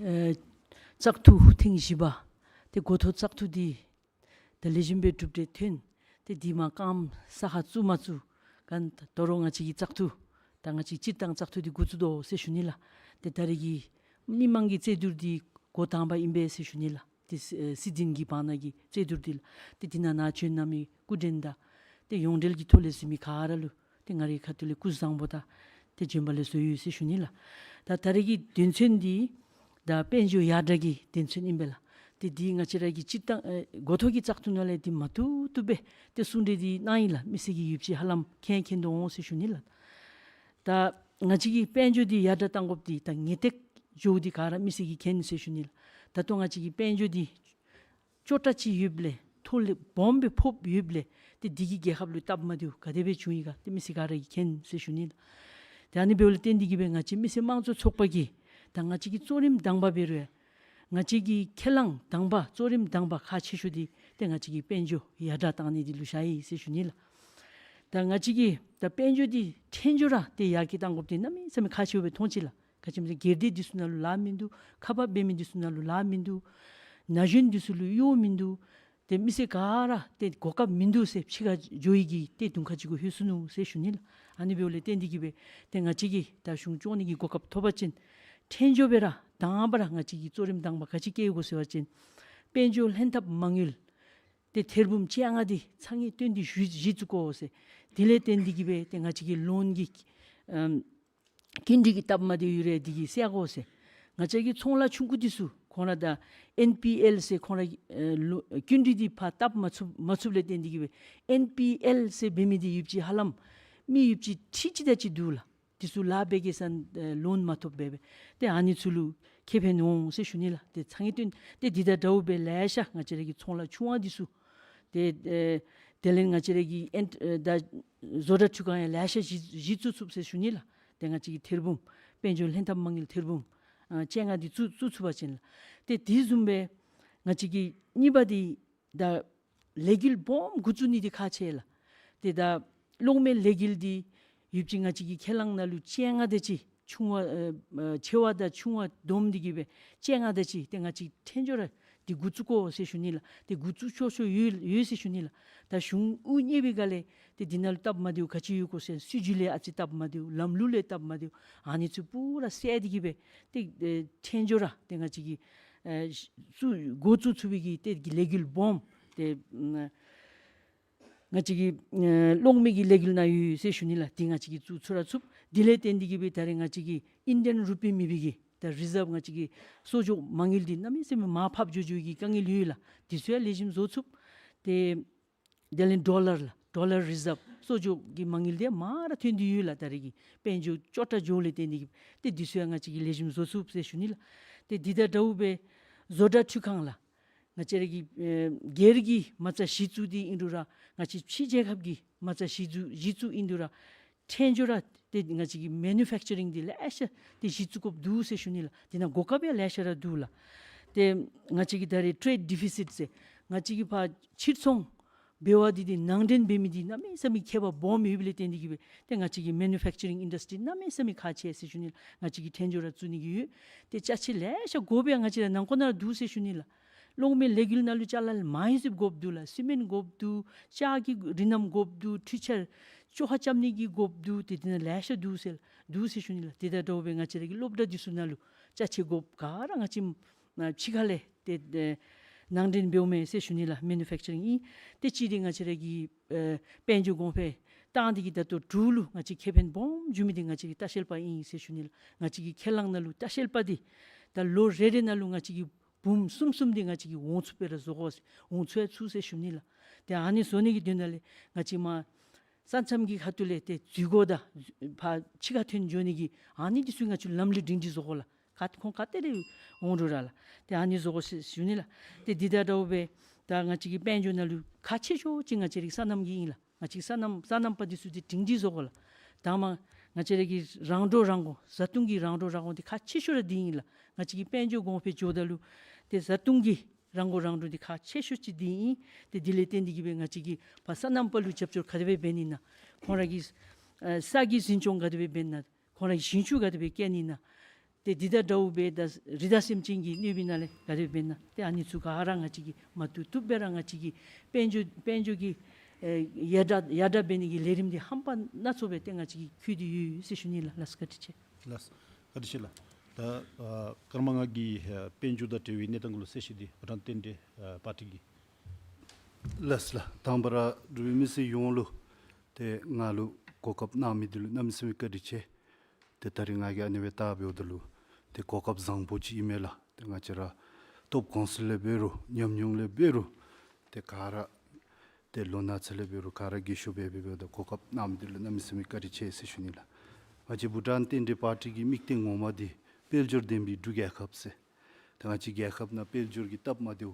ཨེ་བཙག་འཐུ་ཐེངས་བཞི་པ་ཏེ་འགོ་ཐོག་བཙག་འཐུ་འདི་ད་ལེགས་ཤོམ་སྦེ་གྲུབ་འབྲས་ཐོན། ཏེ་འདི་མ་རྐངམ་ས་ཁར་བཙུགས་མ་བཙུགས་ག་ད་རུང་ང་བཅས་ཀྱི་བཙག་འཐུ་ད་ང་བཅས་སྤྱིར་བཏང་བཙག་འཐུ་འདི་འགོ་བཙུགས་དོ་ཟེར་ཞུ་ནི་ལགས། ཏེ་ད་རེས་ཀྱི་མི་མང་གི་རྩོད་བསྡུར་འདི་འགོ་དང་པ་ཨིན་པས་ཟེར་ཞུ་ནི་ལགས། ཏེ་སྲིད་སྲིད་འཛིན་གྱི་བར་ན་གི་རྩོད་བསྡུར་འདི་ལགས། ཏེ་འདི་ནང་ན་བྱོན་གནང་མི་སྐུ་མགྲོན་དང་ཏེ་ཡོངས་འབྲེལ་གྱི་ཐོག་ལས་གཟིགས་མི་ག་ར་ལུ་ཏེ་ང་རའི་ཁ་ཐུག་ལས་སྐུ་གཟུགས་བཟང་པོ་དང་ཏེ་བྱོན་པ་ལེགས་སོ་ཡོད་ཟེར་ཞུ་ནི་ལགས། ད་ད་རེས་ཀྱི་དོན་ཚན་འདི་ད་དཔལ་འབྱོར་ཡར་དྲག་གི་དོན་ཚན་ཨིན་པས་ལགས། ཏེ་འདི་ང་བཅས་ར་གི་སྤྱིར་བཏང་ཨེ་འགོ་ཐོག་གི་བཙག་འཐུ་ནང་ལས་འདི་མ་ཐུབ་ཐུབ་སྦེ་ཏེ་གསུང་གྲོས་འདི་གནང་ཡི་ལགས། མི་སེར་གྱིས་ཡོདཔ་ཅིག་ཧ་ལམ་མཁྱེན་མཁྱེན་དོ་འོང་ཟེར་ཞུ་ནི་ལགས། ད་ང་བཅས་ཀྱི་དཔལ་འབྱོར་འདི་ཡར་དྲག་གཏང་དགོཔ་འདི་ད་ངེས་ཏིག་འགྱོཝ་འདི་ག་ར་མི་སེར་གྱིས་མཁྱེན་ཟེར་ཞུ་ནི་ལགས། ད་ལྟོ་ང་བཅས་ཀྱི་དཔལ་འབྱོར་འདི་སྐྱོ་དྲགས་ཅིག་ཡོདཔ་ལས་མཐོ་ལས་སྦོམ་སྦེ་ཕོགཔ་ཡོདཔ་ལས་ཏེ་འདི་གིས་རྒྱལ་ཁབ་ལུ་སྟབས་མ་བདེཝ་ག་དེ་སྦེ་བྱུང་ཡི་ག་ཏེ་མི་སེར་ག་ར་གིས་མཁྱེན་ཟེར་ཞུ་ནི་ལགས། ཏེ་ཨ་ནི་འབདཝ་ལས་བརྟེན་ཏེ་གིས་སྦེ་ང་བཅས་མི་སེར་དམངས་གཙོའི་ཚོགས་པ་གིས་ད་ང་བཅས་ཀྱི་གཙོ་རིམ་དང་པ་འབད་རུང་ང་བཅས་ཀྱི་ཁས་བླངས་དང་པ་གཙོ་རིམ་དང་པ་ཁག་ཆེ་ཤོས་འདི་ཏེ་ང་བཅས་ཀྱི་དཔལ་འབྱོར་ཡར་དྲག་གཏང་ནི་འདི་ལུ་བཞག་ཡི་ཟེར་ཞུ་ནི་ལགས། ད་ང་བཅས་ཀྱི་ད་དཔལ་འབྱོར་འདི་ཕྲན་བྱུང་ར་ཏེ་ཡར་རྒྱས་གཏང་དགོཔ་འདི་གནམ་མེད་ས་མེད་ཁག་ཆེཝ་སྦེ་མཐོང་ཅི་ལགས། ག་ཅི་སྨོ་ཟེར་སྒེར་སྡེ་འདི་ཚུ་ནང་ལུ་ལཱ་མིན་འདུག། ཁག་འབག་འབད་མི་འདི་ཚུ་ནང་ལུ་ལཱ་མིན་འདུག། ན་གཞོན་འདི་ཚུ་ལུ་གཡོག་མིན་འདུག། ཏེ་མི་སེར་ག་ར་ཏེ་གོ་སྐབས་མིན་འདུག་ཟེར་ཕྱི་ཁར་འགྱོ་ཡི་གི་ཏེ་དུང་ཁ་ཅིག་གུ་ལྷོད་སོ་ནུག་ཟེར་ཞུ་ནི་ལགས། ཨ་ནི་འབདཝ་ལས་བརྟེན་ཏེ་གིས་སྦེ་ཏེ་ང་བཅས་ཀྱིས་ད་གཞུང་སྐྱོང་ནི་གི་གོ་སྐབས་ཐོབ་པ་ཅིན་ཕྲན་བྱུང་སྦེ་ར་དང་པ་ར་ང་བཅས་ཀྱི་གཙོ་རིམ་དང་པ་ག་ཅི་བསྐྱེད་དགོ་ཟེར་བ་ཅིན་དཔལ་འབྱོར་ལྷན་ཐབས་མ་དངུལ་ཏེ་ཐེར་འབུམ་བཅོ་ལྔ་འདི་ཚང་གི་བཏོན་ཏེ་གཞི་གཞི་བཙུགས་དགོ་ཟེར། དེ་ལས་བརྟེན་ཏེ་གིས་སྦེ་ཏེ་ང་བཅས་ཀྱི་ལོན་གྱི་ཨམ་སྐྱིན་འགྲུལ་གྱི་སྟབས་མ་བདེཝ་ཡོད་རུང་འདི་གིས་སེལ་དགོ་ཟེར། ང་བཅས་ཀྱི་ཚོང་ལཱ་ཆུང་ཀུ་འདི་ཚུ་ཁོང་ར་ད་ཨེན་པི་ཨེལ་ཟེར་ཁོང་ར་ཨེ་ལོ་སྐྱིན་འགྲུལ་འདི་ཕར་བཏབ་མ་ཚུགས་མ་ཚུགསཔ་ལས་བརྟེན་ཏེ་གིས་སྦེ་ཨེན་པི་ཨེལ་ཟེར་འབད་མི་འདི་ཡོདཔ་ཅིག་ཧ་ལམ་མི་ཡོདཔ་ཅིག་ཁྲི་གཅིག་དེ་ཅིག་འདུག་ལགས། འདི་ཚུ་ལཱ་འབད་གེ་ས་ཨེ་ལོན་མ་ཐོབ་སྦེ་སྦེ་ཏེ་ཨ་ནི་ཚུ་ལུ་ཁེ་ཕན་འོང་ཟེར་ཞུ་ནི་ལགས། ཏེ་ཚང་གི་བཏོན་ཏེ་འདི་དང་འདྲཝ་སྦེ་ལེ་ཤ་ང་བཅས་ར་གི་ཚོང་ལཱ་ཆུང་བ་འདི་ཚུ་ཏེ་ཨེ་དེ་ལས་ང་བཅས་ར་གི་ཨེན་ཨེ་ད་བཟོ་གྲྭ་འཕྲུལ་ཁང་ཡང་ལེ་ཤ་གཞི་གཞི་བཙུགས་ཚུགས་ཟེར་ཞུ་ནི་ལགས། ཏེ་ང་བཅས་ཀྱི་ཐེར་འབུམ་དཔལ་འབྱོར་ལྷན་ཐབས་མ་དངུལ་ཐེར་འབུམ་ཨ་བཅོ་ལྔ་འདི་བཙུགས་བཙུགས་ཚུགས་པ་ཅིན་ལགས། ཏེ་དེ་བཟུམ་སྦེ་ང་བཅས་ཀྱི་གཉིས་པ་འདི་ད་ལས་འགུལ་སྦོམ་འགོ་བཙུགས་ནི་འདི་ཁག་ཆེ་ལགས། ཏེ་ད་གློག་མེ་ལས་འགུལ་འདི་ཡོདཔ་ཅིག་ང་བཅས་ཀྱི་ཁས་བླངས་ནང་ལུ་བཅོ་ལྔ་དེ་ཅིག་ཆུང་བ་ཨེ་ཨེ་ཆེ་བ་དང་ཆུང་བ་བསྡོམས་ཏེ་གིས་སྦེ་བཅོ་ལྔ་དེ་ཅིག་ཏེ་ང་བཅས་ཕྲན་བྱུང་ར་འདི་འགོ་བཙུགས་དགོ་ཟེར་ཞུ་ནི་ལགས། ཏེ་འགོ་བཙུགས་ཆོག་ཆོག་ཡོད་ཡོད་ཟེར་ཞུ་ནི་ལགས། ད་གཞུང་དབུ་བརྙེས་པའི་སྒང་ལས་ཏེ་འདི་ནང་ལུ་སྟབས་མ་བདེཝ་ག་ཅི་ཡོད་གོ་ཟེར་སྲིད་བྱུས་ལས་ཨ་ཙི་སྟབས་མ་བདེཝ་ལམ་ལུགས་ལས་སྟབས་མ་བདེཝ་ཨ་ནི་ཚུ་པུ་ར་སེལ་ཏེ་གིས་སྦེ་ཏེ་ཨེ་ཕྲན་བྱུང་ར་ཏེ་ང་བཅས་ཀྱི་ཨེ་བཙུགས་འགོ་བཙུགས་ཚུགས་པའི་གི་ཏེ་གི་ལས་འགུལ་སྦོམ་ཏེ་ཨ་ང་བཅས་ཀྱི་ཨེ་གློག་མེ་གི་ལས་འགུལ་ནང་ཡོད་ཡོད་ཟེར་ཞུ་ནི་ལགས། འདི་ང་བཅས་ཀྱིས་བཙུགས་ཚུགས་ར་ཚུགས། དེ་ལས་བརྟེན་ཏེ་གིས་སྦེ་ད་རེས་ང་བཅས་ཀྱི་ཨིན་ཌི་ཡན་རུ་པི་མེད་པའི་གི་ད་རི་ཛརབ་ང་བཅས་ཀྱི་གསོག་འཇོག་མ་དངུལ་འདི་གནམ་མེད་ས་མེད་མར་ཕབ་འགྱོ་འགྱོ་བའི་གི་དཀའ་ངལ་ཡོད་ལགས། འདི་ཚུ་ཡང་ལེགས་ཤོམ་བཟོ་ཚུགས། ཏེ་དེ་ལས་ཌོ་ལར་ལགས། ཌོ་ལར་རི་ཛརབ་གསོག་འཇོག་གི་མ་དངུལ་འདི་མར་ར་ཐོན་ཏེ་ཡོད་ལགས། ད་རེས་ཀྱི་དཔལ་འབྱོར་སྐྱོ་དྲགས་འགྱོཝ་ལས་བརྟེན་ཏེ་གིས་ཏེ་འདི་ཚུ་ཡང་ང་བཅས་ཀྱིས་ལེགས་ཤོམ་བཟོ་ཚུགས་ཟེར་ཞུ་ནི་ལགས། ཏེ་འདི་དང་འདྲཝ་སྦེ་བཟོ་གྲྭ་འཕྲུལ་ཁང་ལགས། ང་བཅས་ར་གི་ཨེ་སྒེར་གྱི་མ་རྩ་གཞི་བཙུགས་འདི་ཨིན་རུང་ར་ང་བཅས་ཕྱི་རྒྱལ་ཁབ་ཀྱི་མ་རྩ་གཞི་བཙུགས་གཞི་བཙུགས་ཨིན་རུང་ར་ཕྲན་བྱུང་ར་ཏེ་ང་བཅས་ཀྱི་མེ་ནུ་ཕེཀ་ཅ་རིང་འདི་ལེ་ཤ་ཏེ་གཞི་བཙུགས་དགོཔ་འདུག་ཟེར་ཞུ་ནི་ལགས། འདི་ནང་གོ་སྐབས་ཡང་ལེ་ཤ་ར་འདུག་ལགས། ཏེ་ང་བཅས་ཀྱི་ད་རེས་ཊེརེཌ་ཌི་ཕི་སིཊ་ཟེར་ང་བཅས་ཀྱི་ཕར་ཕྱིར་ཚོང་འབད་བ་འདི་འདི་ནང་འདྲེན་འབད་མི་འདི་གནམ་མེད་ས་མེད་ཁྱད་པར་སྦོམ་ཡོདཔ་ལས་བརྟེན་ཏེ་གིས་སྦེ་ཏེ་ང་བཅས་ཀྱི་མེ་ནུ་ཕེཀ་ཅ་རིང་ཨིན་ཌསི་ཊི་རི་གནམ་མེད་ས་མེད་ཁག་ཆེ་ཟེར་ཞུ་ནི་ལགས། ང་བཅས་ཀྱིས་ཕྲན་བྱུང་ར་བཙུགས་ནི་གི་ཡོད། ཏེ་ཅ་ཆས་ལེ་ཤ་དགོཔ་ཡང་ང་བཅས་ར་ནང་འཁོད་ནང་ར་འདུག་ཟེར་ཞུ་ནི་ལགས། གློག་མེ་ལས་འགུལ་ནང་ལུ་ཅ་ལ་མང་ཤོས་དགོཔ་འདུག་ལགས། སི་མེནཊ་དགོཔ་འདུག། ལྕགས་ཀྱི་རིགས་རྣམས་དགོཔ་འདུག། འཕྲུལ་ཆས་བཅོ་ཁ་རྐྱབ་ནི་གི་དགོཔ་འདུག། ཏེ་འདི་ནང་ལེ་ཤ་འདུག་ཟེར་འདུག་ཟེར་ཞུ་ནི་ལགས། དེ་དང་འདྲཝ་སྦེ་ང་བཅས་ར་གི་སློབ་གྲྭ་འདི་ཚུ་ནང་ལུ་ཅ་ཆས་དགོཔ་ག་ར་ང་བཅས་ཨ་ཕྱི་ཁ་ལས་ཏེ་ཨེ་ནང་འདྲེན་འབདཝ་མས་ཟེར་ཞུ་ནི་ལགས། མེ་ནུ་ཕེཀ་ཅ་རིང་ཨིན། ཏེ་གཅིག་འདི་ང་བཅས་ར་གི་ཨེ་དཔལ་འབྱོར་གོང་འཕེལ་བཏང་འདི་གིས་ད་ལྟོ་འབྲུག་ལུ་ང་བཅས་ཁེ་ཕན་སྦོམ་འབྱུང་མི་འདི་ང་བཅས་ཀྱི་ལྟ་བཤལ་པ་ཨིན་ཟེར་ཞུ་ནི་ལགས། ང་བཅས་ཀྱི་ཁས་བླངས་ནང་ལུ་ལྟ་བཤལ་པ་འདི་ད་ལོ་རེ་རེ་ནང་ལུ་ང་བཅས་ཀྱི་འབུམ་གསུམ་གསུམ་འདི་ང་བཅས་ཀྱིས་འོང་ཚུགསཔ་སྦེ་ར་བཟོ་དགོ་ཟེར་འོང་ཚུགས་ཡང་ཚུགས་ཟེར་ཞུ་ནི་ལགས། ཏེ་ཨ་ནི་བཟོ་ནི་གི་དོན་དག་ལས་ང་བཅས་མར་ས་མཚམས་ཀྱི་ཁ་ཐུག་ལས་ཏེ་འཛུལ་སྒོ་དང་ཕར་ཕྱི་ཁར་ཐོན་འགྱོ་ནི་གི་ཨ་ནི་འདི་ཚུ་ང་བཅས་ལམ་ལུགས་སྒྲིང་སྒྲི་བཟོ་དགོ་ལགས། ག་ཁོང་ག་ཏེ་ར་འོང་རུང་ར་ལགས། ཏེ་ཨ་ནི་བཟོ་དགོ་ཟེར་ཞུ་ནི་ལགས། ཏེ་འདི་དང་འདྲཝ་སྦེ་ད་ང་བཅས་ཀྱི་དཔལ་འབྱོར་ནང་ལུ་ཁག་ཆེ་ཤོས་ཅིག་ང་བཅས་ར་གི་སོ་ནམ་གྱི་ཨིན་ལགས། ང་བཅས་ཀྱི་སོ་ནམ་སོ་ནམ་པ་འདི་ཚུ་འདི་སྒྲིང་སྒྲི་བཟོ་དགོ་ལགས། དང་པ་ང་བཅས་ར་གི་རང་འགྲོ་རང་གོན་བཟའ་བཏུང་གི་རང་འགྲོ་རང་གོན་འདི་ཁག་ཆེ་ཤོས་ར་འདི་ཨིན་ལགས། ང་བཅས་ཀྱི་དཔལ་འབྱོར་གོང་འཕེལ་འགྱོཝ་ད་ལུ་ཏེ་བཟའ་བཏུང་གི་རང་གོན་རང་འགྲོ་འདི་ཁག་ཆེ་ཤོས་ཅིག་འདི་ཨིན། ཏེ་འདི་ལས་བརྟེན་འདི་གིས་སྦེ་ང་བཅས་ཀྱིས་ཕར་སོ་ནམ་པ་ལུ་རྒྱབ་སྐྱོར་ག་དེ་སྦེ་འབད་ནི་ན། ཁོང་ར་གི་ཨེ་ས་གི་འཛིན་སྐྱོང་ག་དེ་སྦེ་འབད་ན། ཁོང་ར་གི་ཞིང་ཆུ་ག་དེ་སྦེ་བསྐྱལ་ནི་ན། ཏེ་འདི་དང་འདྲཝ་སྦེ་ད་རི་དྭགས་སེམས་ཅན་གྱི་གནོད་པའི་ནང་ལས་ག་དེ་སྦེ་ན། ཏེ་ཨ་ནི་ཚུ་ག་ར་ང་བཅས་ཀྱིས་མ་བཏུབ་བཏུབ་སྦེ་ར་ང་བཅས་ཀྱིས་དཔལ་འབྱོར་དཔལ་འབྱོར་གྱི་ཨེ་ཡར་དྲག་ཡར་དྲག་འབད་ནི་གི་ལས་རིམ་འདི་ཧམ་པ་སྣ་ཚོགས་སྦེ་ཏེ་ང་བཅས་ཀྱིས་བཀོད་དེ་ཡོད་ཟེར་ཞུ་ནི་ལགས། ལགས་སོ། བཀའ་དྲིན་ཆེ། ལགས་སོ། བཀའ་དྲིན་ཆེ་ལགས། ད་ཨ་ཀརྨ་ང་གིས་ཨ་དཔལ་འབྱོར་དང་འབྲེལ་བའི་གནས་སྟངས་ལུ་གསལ་བཤད་འདི་བྷུ་ཊཱན་རྟེན་འབྲེལ་ཨ་པར་ཊི་གི། ལགས་སོ་ལགས། དང་པ་ར་འབྲུག་པའི་མི་སེར་ཡོངས་ལུ་ཏེ་ང་ལུ་གོ་སྐབས་གནང་མི་འདི་ལུ་གནམ་མེད་ས་མེད་བཀའ་དྲིན་ཆེ། ཏེ་ད་རིས་ང་གིས་ཨ་ནི་སྦེ་བལྟ་འབདཝ་ད་ལུ་ཏེ་གོ་སྐབས་བཟང་པོ་ཅིག་ཨིན་མས་ལགས། ཏེ་ང་བཅས་ར་སྟོབས་གོང་ཚད་ལས་འབད་རུང་ཉམས་མྱོང་ལས་འབད་རུང་ཏེ་ག་ར་ཏེ་ལོ་ན་ཚད་ལས་འབད་རུང་ག་ར་རྒས་ཤོས་སྦེ་འབད་འབདཝ་ད་གོ་སྐབས་གནང་མི་འདི་ལུ་གནམ་མེད་ས་མེད་བཀའ་དྲིན་ཆེ་ཟེར་ཞུ་ནི་ལགས། ང་བཅས་བྷུ་ཊཱན་རྟེན་འབྲེལ་པར་ཊི་གི་དམིགས་གཏད་ངོ་མ་འདི་དཔལ་འབྱོར་ལྡན་པའི་འབྲུག་རྒྱལ་ཁབ་ཟེར། ཏེ་ང་བཅས་རྒྱལ་ཁབ་ནང་དཔལ་འབྱོར་གྱི་སྟབས་མ་བདེཝ་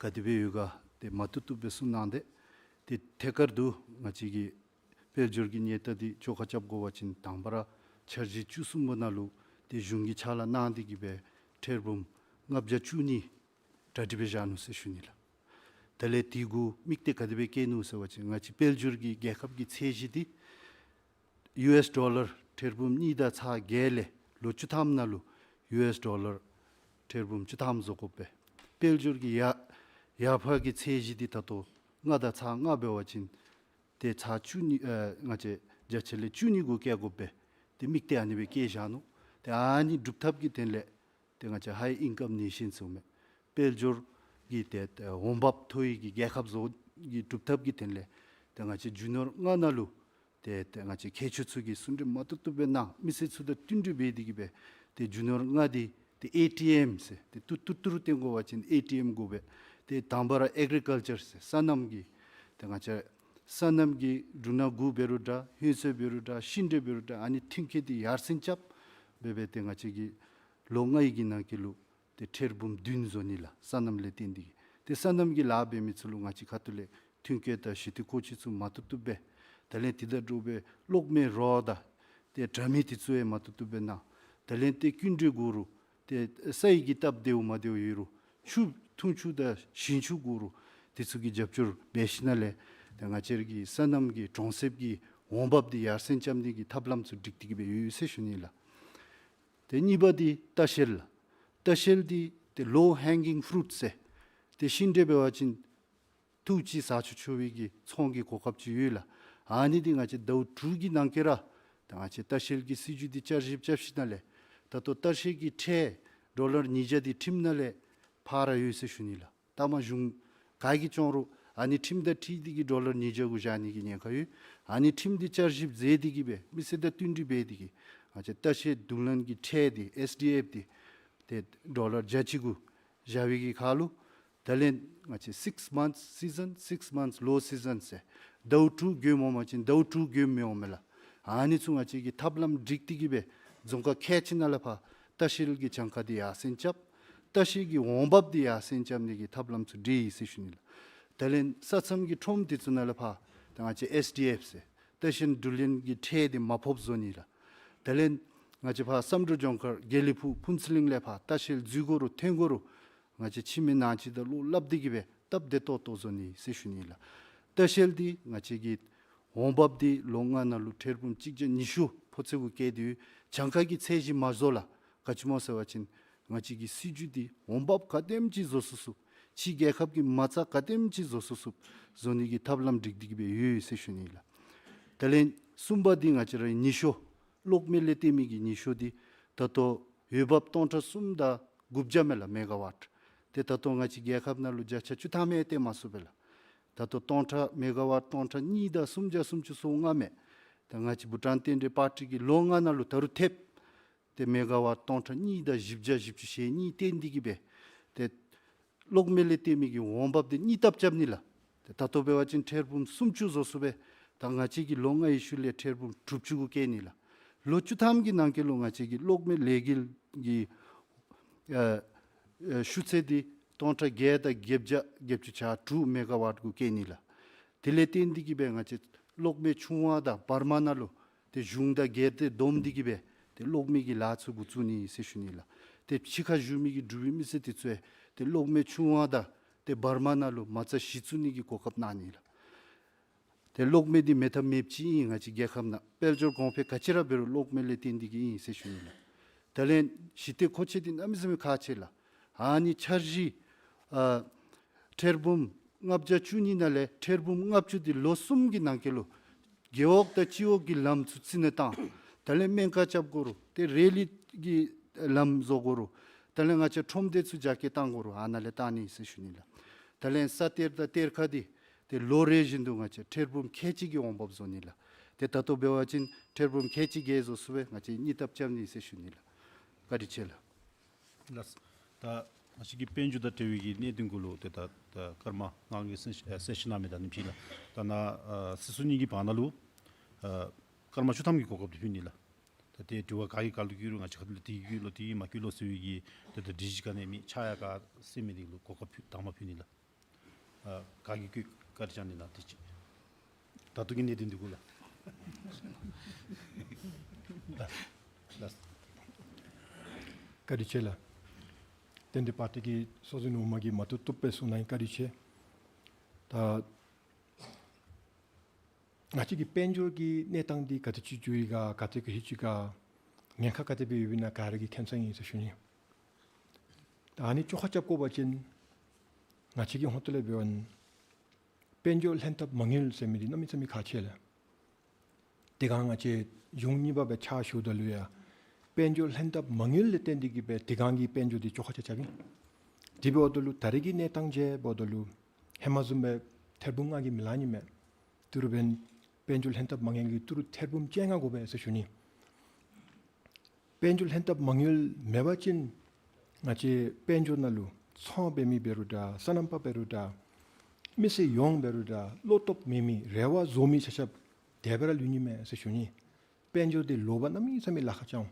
ག་དེ་སྦེ་ཡོད་ག་ཏེ་མ་བཏུབ་བཏུབ་སྦེ་གསུང་གནང་སྟེ། ཏེ་ཐད་ཀར་དུ་ང་བཅས་ཀྱི་དཔལ་འབྱོར་གྱི་གནས་སྟངས་འདི་བཅོ་ཁ་རྐྱབ་དགོ་པ་ཅིན་དང་པ་ར་འཆར་གཞི་བཅུ་གསུམ་པ་ནང་ལུ་ཏེ་གཞུང་གིས་ཕྱག་ལཱ་གནང་སྟེ་གི་སྦེ་ཐེར་འབུམ་ལྔ་བརྒྱ་བཅུ་གཉིས་གྲ་སྒྲིག་སྦེ་བཞག་ནུག་ཟེར་ཞུ་ནི་ལགས། དེ་ལས་དེ་གུ་དམིགས་གཏད་ག་དེ་སྦེ་བསྐྱེད་ནུག་ཟེར་བ་ཅིན་ང་བཅས་དཔལ་འབྱོར་གྱི་རྒྱལ་ཁབ་ཀྱི་ཚད་གཞི་འདི་ཡུ་ཨེསི་ཌོ་ལར་ཐེར་འབུམ་གཉིས་དང་ཚག་བརྒྱད་ལས་ལོ་བཅུ་ཐམ་ནང་ལུ་ཡུ་ཨེསི་ཌོ་ལར་ཐེར་འབུམ་བཅུ་ཐམ་བཟོ་དགོ་པས། དཔལ་འབྱོར་གྱི་ཡར་ཡར་འཕར་གྱི་ཚད་གཞི་འདི་ད་ལྟོ་ལྔ་དང་ཚག་ལྔ་འབད་བ་ཅིན་ཏེ་ཚག་བཅུ་གཉིས་ཨ་ང་བཅས་བརྒྱ་ཆ་ལས་བཅུ་གཉིས་གུ་བསྐྱལ་དགོ་པས། ཏེ་དམིགས་གཏད་ཨ་ནི་སྦེ་བསྐྱེད་བཞག་ནུག། ཏེ་ཨ་ནི་སྒྲུབ་ཐབས་ཀྱི་དོན་ལས་ཏེ་ང་བཅས་ཧའི་ཨིན་ཀམ་ནེ་ཤཱན་ཟེར་མི་དཔལ་འབྱོར་གྱི་ཏེ་ཏེ་འོང་འབབ་མཐོ་བའི་གི་རྒྱལ་ཁབ་བཟོ་གི་སྒྲུབ་ཐབས་ཀྱི་དོན་ལས་ཏེ་ང་བཅས་རྒྱུ་ནོར་ལྔ་ནང་ལུ་ཏེ་ཏེ་ང་བཅས་མཁས་མཆོག་ཚུ་གིས་གསུང་གྲོས་མ་བཏུབ་བཏུབ་སྦེ་གནང་། མི་སེར་ཚུ་དང་བསྟུན་གྲོས་འབད་དེ་གི་སྦེ་ཏེ་རྒྱུ་ནོར་ལྔ་འདི་ཏེ་ཨེ་ཊི་ཨེམ་ཟེར་ཏེ་ཏུར་ཏུར་ཏུར་བཏོན་དགོ་པ་ཅིན་ཨེ་ཊི་ཨེམ་དགོ་པས། ཏེ་དང་པ་ར་ཨེག་རི་ཀལ་ཅར་ཟེར་སོ་ནམ་གྱི་ཏེ་ང་བཅས་སོ་ནམ་གྱི་འབྲུ་སྣ་དགུ་འབད་རུང་འདྲ་ཧོད་ཚོད་འབད་རུང་འདྲ་ཤིང་འབྲས་འབད་རུང་འདྲ་ཨ་ནི་ཐོན་སྐྱེད་འདི་ཡར་སེང་རྐྱབ་འབད་སྦེ་ཏེ་ང་བཅས་ཀྱིས་ལོ་ལྔའི་གི་ནང་འཁོད་ལུ་ཏེ་ཐེར་འབུམ་བདུན་བཟོ་ནི་ལགས། སོ་ནམ་ལས་བརྟེན་ཏེ་གི་ཏེ་སོ་ནམ་གྱི་ལཱ་འབད་མི་ཚུ་ལུ་ང་བཅས་ཁ་ཐུག་ལས་ཐོན་སྐྱེད་དང་ཞི་བདེ་མཁོ་ཆས་ཚུ་མ་བཏུབ་བཏུབ་སྦེ་དེ་ལས་དེ་དང་འདྲཝ་སྦེ་གློག་མེ་རོ་དང་ཏེ་དྲ་མིག་དེ་ཚུ་ཡང་མ་བཏུབ་བཏུབ་སྦེ་གནང་། དེ་ལས་ཏེ་སྐྱིན་འགྲུལ་དགོ་རུང་ཏེ་ས་ཡི་གི་སྟབས་བདེཝ་མ་བདེཝ་ཡོད་རུང་ཆུ་འཐུང་ཆུ་དང་ཞིང་ཆུ་དགོ་རུང་དེ་ཚུ་གི་རྒྱབ་སྐྱོར་འབད་ཞིནམ་ལས་ཏེ་ང་བཅས་ར་གི་སོ་ནམ་གྱི་གྲོང་གསེབ་ཀྱི་འོང་འབབ་འདི་ཡར་སེང་རྐྱབ་ནི་གི་ཐབས་ལམ་ཚུ་སྒྲིག་སྟེ་གི་སྦེ་ཡོད་ཟེར་ཞུ་ནི་ལགས། ཏེ་གཉིས་པ་འདི་ལྟ་བཤལ་ལགས། ལྟ་བཤལ་འདི་ཏེ་ལོ་ཧེང་གིང་ཕུ་རུཊ་ཟེར་ཏེ་ཤིང་འབྲས་འབད་བ་ཅིན་ཐུག་ཅིག་ཟ་ཆོག་ཆོག་པའི་གི་ཚོང་གི་གོ་སྐབས་ཅིག་ཡོད་ལགས། ཨ་ནི་འདི་ང་བཅས་ཟླཝ་དྲུག་གི་ནང་འཁོད་ར་ད་ང་བཅས་ལྟ་བཤལ་གྱི་སྲིད་བྱུས་འདི་བསྐྱར་ཞིབ་རྐྱབ་ཞིནམ་ལས་ད་ལྟོ་ལྟ་བཤལ་གྱི་ཁྲལ་ཌོ་ལར་ཉིས་བརྒྱ་འདི་ཁྲིམས་ནང་ལས་ཕར་ར་ཡོད་ཟེར་ཞུ་ནི་ལགས། ལྟ་མ་གཞུང་ག་གིས་སྐྱོང་རུང་ཨ་ནི་ཁྲིམས་དང་འཁྲིལ་ཏེ་གི་ཌོ་ལར་ཉིས་བརྒྱ་གུ་བཞག་ནི་གི་ཉེན་ཁ་ཡོད། ཨ་ནི་ཁྲིམས་འདི་བསྐྱར་ཞིབ་མཛད་དེ་གི་སྦེ་མི་སེར་དང་བསྟུན་གྲོས་འབད་དེ་གི་ང་བཅས་ལྟ་བཤལ་རྡུང་ལེན་གྱི་ཁྲལ་འདི་ཨེསི་ཌི་ཨེཕ་འདི་ཏེ་ཌོ་ལར་བརྒྱ་གཅིག་གུ་བཞག་པའི་གི་ཁར་ལུ་དེ་ལས་ང་བཅས་six months season, six months low season ཟེར་ཟླཝ་དྲུག་གྱོནམ་འོང་པ་ཅིན་ཟླཝ་དྲུག་གྱོནམ་མི་འོང་མས་ལགས། ཨ་ནི་ཚུ་ང་བཅས་ཀྱིས་ཐབས་ལམ་སྒྲིག་སྟེ་གི་སྦེ་རྫོང་ཁག་ཁལ་གཅིག་ནང་ལས་ཕར་ལྟ་བཤལ་གྱི་གྱངས་ཁ་འདི་ཡར་སེང་རྐྱབ། ལྟ་བཤལ་གྱི་འོང་འབབ་འདི་ཡར་སེང་རྐྱབ་ནི་གི་ཐབས་ལམ་ཚུ་སྒྲིག་ཡི་ཟེར་ཞུ་ནི་ལགས། དེ་ལས་ས་མཚམས་ཀྱི་ཁྲོམ་འདི་ཚུ་ནང་ལས་ཕར་ད་ང་བཅས་ཨེསི་ཌི་ཨེཕ་ཟེར་ལྟ་བཤལ་རྡུང་ལེན་གྱི་ཁྲལ་འདི་མ་ཕོགཔ་བཟོ་ནི་ལགས། དེ་ལས་ང་བཅས་ཕར་བསམ་གྲུབ་ལྗོངས་མཁར་དགེ་ལེགས་ཕུག་ཕུན་ཚོགས་གླིང་ལས་ཕར་ལྟ་བཤལ་འཛུལ་དགོ་རུང་ཐོན་དགོ་རུང་ང་བཅས་ཕྱི་མི་ནང་ཕྱི་དང་བློ་སླབ་སྟེ་གི་སྦེ་སྟབས་བདེ་ཏོག་ཏོ་བཟོ་ནི་ཟེར་ཞུ་ནི་ལགས། ལྟ་བཤལ་འདི་ང་བཅས་ཀྱི་འོང་འབབ་འདི་ལོ་ལྔ་ནང་ལུ་ཐེར་འབུམ་གཅིག་བརྒྱ་ཉི་ཤུ་ཕོ་ཚོད་གུ་བསྐྱལ་ཏེ་ཡོད། གྱངས་ཁ་གི་ཚད་གཞི་མ་བཟོ་ལགས། ག་ཅི་སྨོ་ཟེར་བ་ཅིན་ང་བཅས་ཀྱི་སྲིད་བྱུས་འདི་འོང་འབབ་ག་དེམ་ཅིག་བཟོ་ཚུགས་ཚུགས་ཕྱི་རྒྱལ་ཁབ་ཀྱི་མ་རྩ་ག་དེམ་ཅིག་བཟོ་ཚུགས་ཚུགས་བཟོ་ནི་གི་ཐབས་ལམ་སྒྲིག་སྟེ་གི་སྦེ་ཡོད་ཟེར་ཞུ་ནི་ལགས། དེ་ལས་གསུམ་པ་འདི་ང་བཅས་རའི་ཉི་ཤོ་གློག་མེ་ལས་བཏོན་མི་གི་ཉི་ཤོ་འདི་ད་ལྟོ་འོས་འབབ་སྟོང་ཕྲག་གསུམ་དང་དགུ་བརྒྱ་མས་ལགས་མེ་ག་ཝཊ། ཏེ་ད་ལྟོ་ང་བཅས་རྒྱལ་ཁབ་ནང་ལུ་བརྒྱ་ཆ་བཅུ་ཐམ་ཡང་བཏོན་མ་ཚུགས་པས་ལགས། ད་ལྟོ་སྟོང་ཕྲག་མེ་ག་ཝཊ་སྟོང་ཕྲག་གཉིས་དང་སུམ་བརྒྱ་སུམ་ཅུ་སོ་ལྔ་མས། ད་ང་བཅས་བྷུ་ཊཱན་རྟེན་འབྲེལ་པར་ཊི་གིས་ལོ་ལྔ་ནང་ལུ་ད་རུང་ཐེབས་ཏེ་མེ་ག་ཝཊ་སྟོང་ཕྲག་གཉིས་དང་བཞི་བརྒྱ་བཞི་བཅུ་ཞེ་གཉིས་བཏོན་ཏེ་གི་སྦེ་ཏེ་གློག་མེ་ལས་བཏོན་མི་གི་འོང་འབབ་འདི་གཉིས་ལྟབ་རྐྱབ་ནི་ལགས། ཏེ་ད་ལྟོ་འབད་བ་ཅིན་ཐེར་འབུམ་སུམ་ཅུ་བཟོ་ཚུགས་པས། ད་ང་བཅས་ཀྱིས་ལོ་ལྔའི་ཤུལ་ལས་ཐེར་འབུམ་དྲུག་ཅུ་གུ་བསྐྱལ་ནི་ལགས། ལོ་བཅུ་ཐམ་གྱི་ནང་འཁོད་ལུ་ང་བཅས་ཀྱི་གློག་མེ་ལས་འགུལ་གྱི་ཨ་ཨ་ཤུགས་ཚད་འདི་སྟོང་ཕྲག་བརྒྱད་དང་བརྒྱད་བརྒྱ་བརྒྱད་ཅུ་གྱ་དྲུག་མེ་ག་ཝཊ་གུ་བསྐྱལ་ནི་ལགས། དེ་ལས་བརྟེན་ཏེ་གི་སྦེ་ང་བཅས་གློག་མེ་ཆུང་བ་དང་བར་མ་ནང་ལུ་ཏེ་གཞུང་དང་སྒེར་ཏེ་བསྡོམས་ཏེ་གི་སྦེ་ཏེ་གློག་མེ་གི་ལཱ་ཚུ་འགོ་བཙུགས་ནི་ཟེར་ཞུ་ནི་ལགས། ཏེ་ཕྱི་ཁར་བཞུགས་མི་གི་འབྲུག་པའི་མི་སེར་དེ་ཚུ་ཡང་ཏེ་གློག་མེ་ཆུང་བ་དང་ཏེ་བར་མ་ནང་ལུ་མ་རྩ་གཞི་བཙུགས་ནི་གི་གོ་སྐབས་གནང་ནི་ལགས། ཏེ་གློག་མེ་འདི་མེད་ཐབས་མེདཔ་ཅིག་ཨིན། ང་བཅས་རྒྱལ་ཁབ་ནང་དཔལ་འབྱོར་གོང་འཕེལ་ག་ཅི་ར་འབད་རུང་གློག་མེ་ལས་བརྟེན་ཏེ་གིས་ཨིན་ཟེར་ཞུ་ནི་ལགས། དེ་ལས་ཞི་བདེ་མཁོ་ཆས་འདི་གནམ་མེད་ས་མེད་ཁག་ཆེ་ལགས། ཨ་ནི་འཆར་གཞི་ཨ་ཁྲལ་འབུམ་ལྔ་བརྒྱ་བཅུ་གཉིས་ནང་ལས་ཁྲལ་འབུམ་ལྔ་བཅུ་འདི་ལོ་གསུམ་གྱི་ནང་འཁོད་ལུ་རྒེད་འོག་དང་སྤྱི་འོག་གི་ལམ་ཚུ་བརྩིས་ནི་བཏང་། དེ་ལས་སྨན་ཁང་རྐྱབ་དགོ་རུང་ཏེ་རེ་ལི་གི་ལམ་བཟོ་དགོ་རུང་དེ་ལས་ང་བཅས་ཁྲོམ་སྡེ་ཚུ་རྒྱ་སྐྱེད་གཏང་དགོ་རུང་ཨ་ནཱ་ལས་བཏང་ནི་ཟེར་ཞུ་ནི་ལགས། དེ་ལས་ས་གཏེར་དང་གཏེར་ཁ་འདི་ཏེ་ལོ་རེ་བཞིན་དུ་ང་བཅས་ཁྲལ་འབུམ་ཁལ་གཅིག་གི་འོང་འབབ་བཟོ་ནི་ལགས། ཏེ་ད་ལྟོ་འབད་བ་ཅིན་ཁྲལ་འབུམ་ཁལ་གཅིག་བརྒལ་བཟོ་ཚུགས་པའི་ང་བཅས་གཉིས་ལྟབ་རྐྱབ་ནི་ཟེར་ཞུ་ནི་ལགས། བཀའ་དྲིན་ཆེ་ལགས། ལགས། ད་ང་བཅས་ཀྱི་དཔལ་འབྱོར་དང་འབྲེལ་བའི་གི་གནད་དོན་གུ་ལུ་ཏེ་ད་ད་སྐར་མ་ལྔ་གི་གསན་ཨ་གསན་ཞིནམ་ད་ནི་ཕྱི་ལགས། ད་ནཱ་ཨ་སྲིད་ཟུར་གཉིས་ཀྱི་བར་ན་ལུ་ཨ་སྐར་མ་བཅུ་ཐམ་གྱི་གོ་སྐབས་འདི་ཕུལ་ནི་ལགས། ད་ཏེ་དྲི་བ་ག་གིས་ག་ལུ་བཀོད་རུང་ང་བཅས་ཁ་ཐུག་ལས་དེ་གིས་བཀོད་ལོ་དེ་གིས་མ་བཀོད་ལོ་ཟེར་བའི་གི་ཏེ་ད་སྒྲིག་གཞི་ག་ནི་མེད། ཆག་ཡང་ག་ཟེར་མི་འདི་ལུ་གོ་སྐབས་ཕུལ་དང་པ་ཕུལ་ནི་ལགས། ཨ་ག་གིས་བཀོད་བཀའ་དྲིན་བསྐྱང་ནི་ལགས། དེ་ཅིག་ད་ལྟོ་གི་གནད་དོན་འདི་གུ་ལགས། ལགས། ལགས། བཀའ་དྲིན་ཆེ་ལགས། དེ་འདི་པར་ཊི་གི་གཙོ་འཛིན་འོག་མ་གིས་མ་བཏུབ་བཏུབ་སྦེ་གསུངས་གནང་བཀའ་དྲིན་ཆེ། ད་ང་བཅས་ཀྱི་དཔལ་འབྱོར་གྱི་གནས་སྟངས་འདི་ག་དེ་ཅིག་འགྱོ་ཡི་ག་ག་དེ་ག་ཅི་ཅིག་ག་ཉེན་ཁ་ག་དེ་སྦེ་ཡོདཔ་ཨིན་ན་ག་ར་གིས་མཁྱེན་གསལ་ཨིན་ཟེར་ཞུ་ནི། ད་ཨ་ནི་བཅོ་ཁ་རྐྱབ་དགོ་པ་ཅིན་ང་བཅས་ཀྱི་ཧོངས་ཏོ་ལས་འབད་བ་ཅིན་དཔལ་འབྱོར་ལྷན་ཐབས་མ་དངུལ་ཟེར་མི་འདི་གནམ་མེད་ས་མེད་ཁག་ཆེ་ལགས། དེ་སྒང་ང་བཅས་གཞུང་གཉིས་པ་སྦེ་ཕྱག་ཞུཝ་ད་ལུ་ཡང་དཔལ་འབྱོར་ལྷན་ཐབས་མ་དངུལ་ལས་བརྟེན་ཏེ་གིས་སྦེ་དེ་སྒང་གི་དཔལ་འབྱོར་འདི་བཅོ་ཁ་རྐྱབ་རྐྱབ་ཨིན། དེ་འབདཝ་ད་ལུ་ད་རེས་ཀྱི་གནས་སྟངས་ཅིག་འབདཝ་ད་ལུ་ཧེ་མ་བཟུམ་སྦེ་ཐེར་འབུམ་ལྔ་གིས་མི་ལང་ནི་མས། ཏི་རུ་འབདན་དཔལ་འབྱོར་ལྷན་ཐབས་མ་དངུལ་གྱི་ཏི་རུ་ཐེར་འབུམ་བཅོ་ལྔ་དགོ་པས་ཟེར་ཞུ་ནི། དཔལ་འབྱོར་ལྷན་ཐབས་མ་དངུལ་མེད་པ་ཅིན་ང་བཅས་དཔལ་འབྱོར་ནང་ལུ་ཚོང་འབད་མི་འབད་རུང་འདྲ་སོ་ནམ་པ་འབད་རུང་འདྲ་མི་སེར་ཡོངས་འབད་རུང་འདྲ་བློ་སྟོབས་མེད་མི་རེ་བ་བཟོ་མི་ཆ་ཁྱབ་དེ་སྦེ་ར་ལུས་ནི་མས་ཟེར་ཞུ་ནི། དཔལ་འབྱོར་འདི་ལོག་པར་གནམ་མེད་ས་མེད་ལཱ་ཁག་ཅིག་འོང་།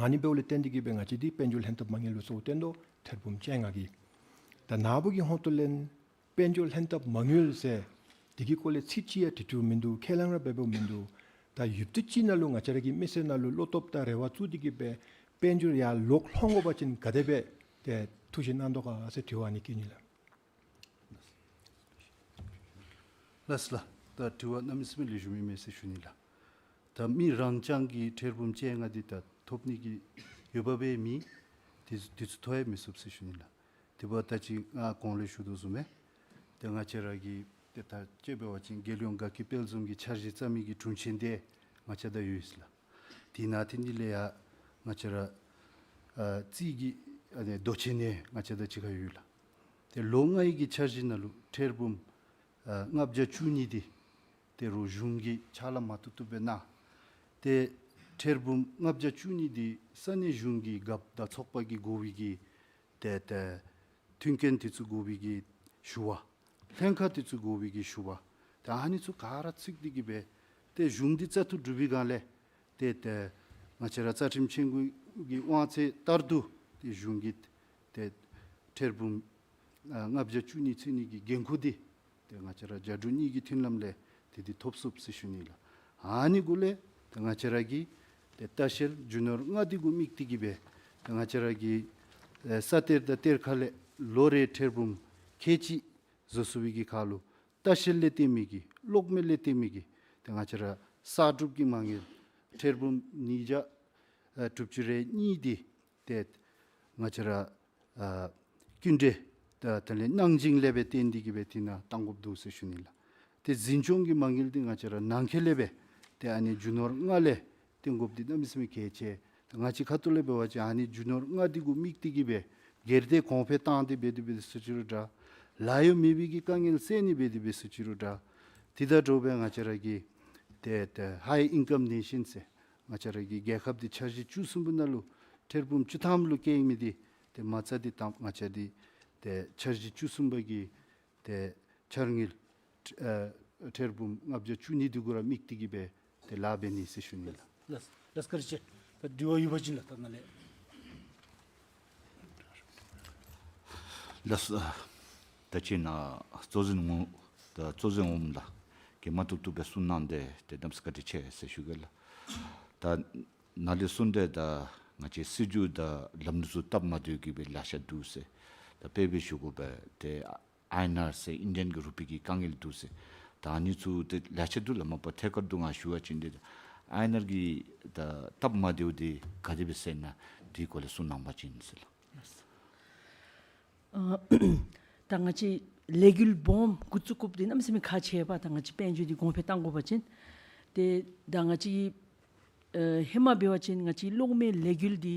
ཨ་ནི་འབདཝ་ལས་བརྟེན་ཏེ་གིས་སྦེ་ང་བཅས་འདི་དཔལ་འབྱོར་ལྷན་ཐབས་མ་དངུལ་ལུ་གཙོ་བོ་བཏོན་དོ་ཐེར་འབུམ་བཅོ་ལྔ་གི། ད་ནཱ་བུ་གི་ཧོངས་ཏོ་ལས་དཔལ་འབྱོར་ལྷན་ཐབས་མ་དངུལ་ཟེར་འདི་གི་སྐོར་ལས་ཚིག་གཅིག་ཡང་བྲི་བྲིཝ་མིན་འདུག། ཁས་ལེན་ར་འབད་འབདཝ་མིན་འདུག། ད་ཡུདཔ་ཐེངས་ཅིག་ནང་ལུ་ང་བཅས་ར་གི་མི་སེར་ནང་ལུ་བློ་སྟོབས་དང་རེ་བ་བཙུགས་ཏེ་གིས་སྦེ་དཔལ་འབྱོར་ཡར་ལོག་ལྷོད་དགོ་པ་ཅིན་ག་དེ་སྦེ་ཏེ་ཐུགས་བཞེད་གནང་དོ་ག་ཟེར་དྲི་བ་ཨ་ནི་བཀོད་ནི་ལགས། ལགས་ལགས། ད་དྲི་བ་གནམ་མེད་ས་མེད་ལེགས་ཤོམ་ཨིན་མས་ཟེར་ཞུ་ནི་ལགས། ད་མི་རང་རྐྱང་གི་ཐེར་འབུམ་བཅོ་ལྔ་འདི་ད་ཐོབ་ནི་གི་འོས་འབབ་སྦེ་མེད། དེ་དེ་ཚུ་ཐོབ་ཡང་མི་ཚུགས་ཟེར་ཞུ་ནི་ལགས། དེ་འབདཝ་ད་ཅི་ང་གོང་ལས་ཞུ་དོ་བཟུམ་སྦེ་ཏེ་ང་བཅས་ར་གི་ཏེ་ད་ཅི་འབད་བ་ཅིན་རྒྱལ་ཡོངས་དགའ་སྐྱིད་དཔལ་འཛོམས་ཀྱི་འཆར་གཞི་བརྩམ་མི་གི་དྲུང་ཆེན་འདི་ང་བཅས་དང་ཡོད་ཟེར་ལགས། དེ་ནང་ཐིང་འདི་ལས་ཡང་ང་བཅས་ར་ཨ་རྩིས་ཀྱི་ཨ་ནི་མདོ་ཆེན་ནང་ང་བཅས་དང་གཅིག་ཁར་ཡོད་ལགས། ཏེ་ལོ་ལྔའི་གི་འཆར་གཞི་ནང་ལུ་ཐེར་འབུམ་ཨ་ལྔ་བརྒྱ་བཅུ་གཉིས་འདི་ཏེ་རོགས་གཞུང་གིས་ཕྱག་ལཱ་མ་བཏུབ་བཏུབ་སྦེ་གནང་། ཏེ་ཐེར་འབུམ་ལྔ་བརྒྱ་བཅུ་གཉིས་འདི་ས་གནས་གཞུང་གི་རྒཔོ་དང་ཚོགས་པ་གིས་དགོ་པའི་གི་ཏེ་ཏེ་མཐུན་རྐྱེན་དེ་ཚུ་དགོ་པའི་གི་ཞུ་བ། ལྷན་ཁག་དེ་ཚུ་དགོ་པའི་གི་ཞུ་བ། ཏེ་ཨ་ནི་ཚུ་ག་ར་ཚུད་དེ་གིས་སྦེ་ཏེ་གཞུང་འདི་བཙག་འཐུ་གྲུབ་པའི་སྒང་ལས་ཏེ་ཏེ་ང་བཅས་ར་རྩ་ཁྲིམས་ཆེན་མོ་གི་དབང་ཚད་ལྟར་དུ་ཏེ་གཞུང་གིས་ཏེ་ཐེར་འབུམ་ཨ་ལྔ་བརྒྱ་བཅུ་གཉིས་ཚུད་ནི་གི་འགན་ཁུར་འདི་ཏེ་ང་བཅས་ར་རྒྱ་འབྲུག་གཉིས་ཀྱི་མཐུན་ལམ་ལས་ཏེ་འདི་ཐོབ་ཚུགས་ཟེར་ཞུ་ནི་ལགས། ཨ་ནི་གུ་ལས་ཏེ་ང་བཅས་ར་གི་ཏེ་ལྟ་བཤལ་རྒྱུ་ནོར་ལྔ་འདི་གུ་དམིགས་ཏེ་གིས་སྦེ་ཏེ་ང་བཅས་ར་གི་ཨེ་ས་གཏེར་དང་གཏེར་ཁ་ལས་ལོ་རེ་ཐེར་འབུམ་ཁལ་གཅིག་བཟོ་ཚུགས་པའི་གི་ཁར་ལུ་ལྟ་བཤལ་ལས་བརྟེན་མི་གི་གློག་མེ་ལས་བརྟེན་མི་གི་ཏེ་ང་བཅས་ར་གསར་སྒྲུབ་ཀྱི་མ་དངུལ་ཐེར་འབུམ་ཉིས་བརྒྱ་ཨེ་དྲུག་ཅུ་རེ་གཉིས་འདི་ཏེ་ང་བཅས་ར་ཨ་སྐྱིན་འགྲུལ་དང་དེ་ལས་གནང་སྦྱིན་ལས་སྦེ་བརྟེན་ཏེ་གིས་སྦེ་དེ་ནང་གཏང་དགོཔ་འདུག་ཟེར་ཞུ་ནི་ལགས། ཏེ་འཛིན་སྐྱོང་གི་མ་དངུལ་འདི་ང་བཅས་ར་ནང་འཁོད་ལས་སྦེ་ཏེ་ཨ་ནི་རྒྱུ་ནོར་ལྔ་ལས་བཏོན་དགོཔ་འདི་གནམ་མེད་ས་མེད་གལ་ཆེ། ཏེ་ང་བཅས་ཁ་ཐུག་ལས་འབད་བ་ཅིན་ཨ་ནི་རྒྱུ་ནོར་ལྔ་འདི་གུ་དམིགས་ཏེ་གིས་སྦེ་སྒེར་སྡེ་གོང་འཕེལ་བཏང་སྟེ་འབད་དེ་འབད་སུ་ཅིག་རུང་འདྲ། ལཱ་གཡོག་མེད་པའི་གི་དཀའ་ངལ་སེལ་ནི་འབད་དེ་འབད་སུ་ཅིག་རུང་འདྲ། དེ་དང་འདྲཝ་སྦེ་ང་བཅས་ར་གི་ཏེ་ཏེ་ཧའི་ཨིན་ཀམ་ནེ་ཤཱན་ཟེར་ང་བཅས་ར་གི་རྒྱལ་ཁབ་འདི་འཆར་གཞི་བཅུ་གསུམ་པ་ནང་ལུ་ཐེར་འབུམ་བཅུ་ཐམ་ལུ་བཀལ་མི་འདི་ཏེ་མ་རྩ་འདི་ད་ང་བཅས་འདི་ཏེ་འཆར་གཞི་བཅུ་གསུམ་པ་གི་ཏེ་འཆར་དངུལ་ཨ་ཐེར་འབུམ་ལྔ་བརྒྱ་བཅུ་གཉིས་འདི་གུ་ར་དམིགས་ཏེ་གིས་སྦེ་ཏེ་ལཱ་འབད་ནི་ཟེར་ཞུ་ནི་ལགས། ལགས་ལགས། བཀའ་དྲིན་ཆེ། ད་དྲི་བ་ཡོད་པ་ཅིན་ལགས་ད་ནཱ་ལས། ལགས་སོ། ད་ཅི་ནཱ་གཙོ་འཛིན་ངོ་ད་གཙོ་འཛིན་འོགམ་ལགས་ཀྱིས་མ་བཏུབ་བཏུབ་སྦེ་གསུངས་གནང་སྟེ་ཏེ་གནམ་མེད་ས་མེད་བཀའ་དྲིན་ཆེ་ཟེར་ཞུ་གེ་ལགས། ད་ནཱ་ལས་གསུངས་ཏེ་ད་ང་བཅས་སྲིད་བྱུས་དང་ལམ་ལུགས་ཚུ་སྟབས་མ་བདེཝ་གིས་སྦེ་ལེ་ཤ་འདུག་ཟེར། ད་དཔེ་སྦེ་ཞུ་དགོ་པ་ཅིན་ཏེ་ཨའི་ཨེན་ཨར་ཟེར་ཨིན་ཌི་ཡན་གྱི་རུ་པི་གི་དཀའ་ངལ་འདུག་ཟེར། ད་ཨ་ནི་ཚུ་ཏེ་ལེ་ཤ་འདུག་ལགས། མ་པ་ཐད་ཀར་དུ་ང་ཞུ་བ་ཅིན་ཏེ་ཨའི་ཨེན་ཨར་གྱི་ད་སྟབས་མ་བདེཝ་འདི་ག་དེ་སྦེ་སེལ་ན་དེའི་སྐོར་ལས་གསུང་གནང་བ་ཅིན་ཟེར་ལགས། ཨ་ད་ང་བཅས་ལས་འགུལ་སྦོམ་འགོ་བཙུགས་དགོཔ་འདི་གནམ་མེད་ས་མེད་ཁག་ཆེ་བས། ད་ང་བཅས་དཔལ་འབྱོར་འདི་གོང་འཕེལ་གཏང་དགོ་པ་ཅིན། ཏེ་ད་ང་བཅས་ཨ་ཧེ་མ་འབད་བ་ཅིན་ང་བཅས་གློག་མེ་ལས་འགུལ་འདི་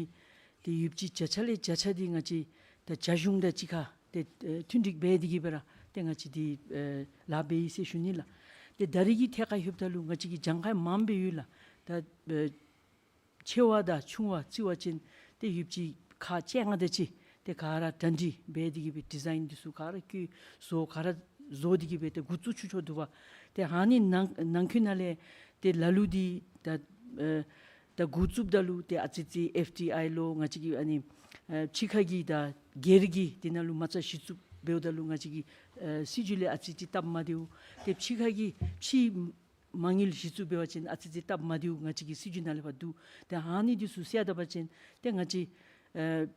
ཏེ་ཡོདཔ་ཅིག་བརྒྱ་ཆ་ལས་བརྒྱ་ཆ་འདི་ང་བཅས་ད་རྒྱ་གཞུང་དང་གཅིག་ཁར་ཏེ་ཨེ་མཐུན་འགྲིག་འབད་དེ་གིས་སྦེ་ར་ཏེ་ང་བཅས་འདི་ཨེ་ལཱ་འབད་ཡི་ཟེར་ཞུ་ནི་ལགས། ཏེ་ད་རེས་ཀྱི་ཐད་ཁར་ལྷོདཔ་ད་ལུ་ང་བཅས་ཀྱི་གྱངས་ཁ་མངམ་སྦེ་ཡོད་ལགས། ད་ཨེ་ཆེ་བ་དང་ཆུང་བ་བརྩི་བ་ཅིན་ཏེ་ཡོདཔ་ཅིག་ཁག་བཅོ་ལྔ་དེ་ཅིག་ཏེ་ག་ར་གྲ་སྒྲིག་འབད་དེ་གིས་སྦེ་ཌི་ཛའིན་འདི་ཚུ་ག་ར་བཀོད་བཟོ་ག་ར་བཟོ་སྟེ་གིས་སྦེ་ཏེ་འགོ་བཙུགས་ཚུགས་ཚུགས་འདུག་པ། ཏེ་ཨ་ནི་ནང་ནང་འཁོད་ནང་ལས་ཏེ་ལ་ལུ་འདི་ད་ཨེ་ད་འགོ་བཙུགསཔ་ད་ལུ་ཏེ་ཨ་ཙི་ཙི་ཨེཕ་ཌི་ཨའི་ལོ་ང་བཅས་ཀྱི་ཨ་ནི་ཨེ་ཕྱི་ཁ་གི་དང་སྒེར་གྱི་དེ་ནང་ལུ་མ་རྩ་གཞི་བཙུགས་འབདཝ་ད་ལུ་ང་བཅས་ཀྱི་ཨེ་སྲིད་བྱུས་ལས་ཨ་ཙི་ཙི་སྟབས་མ་བདེཝ། ཏེ་ཕྱི་ཁ་གི་ཕྱིའི་མ་དངུལ་གཞི་བཙུགས་འབད་བ་ཅིན་ཨ་ཙི་ཙི་སྟབས་མ་བདེཝ་ང་བཅས་ཀྱི་སྲིད་བྱུས་ནང་ལས་ཕར་འདུག། ཏེ་ཨ་ནི་འདི་ཚུ་སེལ་ད་པ་ཅིན་ཏེ་ང་བཅས་ཨེ་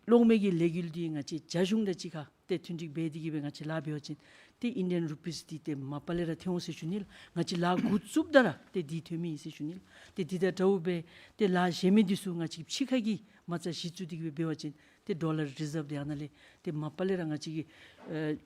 གློག་མེ་གི་ལས་འགུལ་འདི་ང་བཅས་རྒྱ་གཞུང་དང་གཅིག་ཁར་ཏེ་མཐུན་འགྲིག་འབད་དེ་གིས་སྦེ་ང་བཅས་ལཱ་འབད་བ་ཅིན་ཏེ་ཨིན་ཌི་ཡན་རུ་པིས་འདི་ཏེ་མ་པ་ལས་ར་ཐོན་འོང་ཟེར་ཞུ་ནི་ལགས། ང་བཅས་ལཱ་འགོ་བཙུགསཔ་ད་ར་ཏེ་འདི་ཐོན་མི་ཨིན་ཟེར་ཞུ་ནི་ལགས། ཏེ་འདི་དང་འདྲཝ་སྦེ་ཏེ་ལཱ་གཞན་མི་འདི་ཚུ་ང་བཅས་ཕྱི་ཁ་གི་མ་རྩ་གཞི་བཙུགས་ཏེ་གིས་སྦེ་འབད་བ་ཅིན་ཏེ་ཌོ་ལར་རི་ཛརབ་འདི་ཨ་ནཱ་ལས་ཏེ་མ་པ་ལས་ར་ང་བཅས་ཀྱི་ཨེ་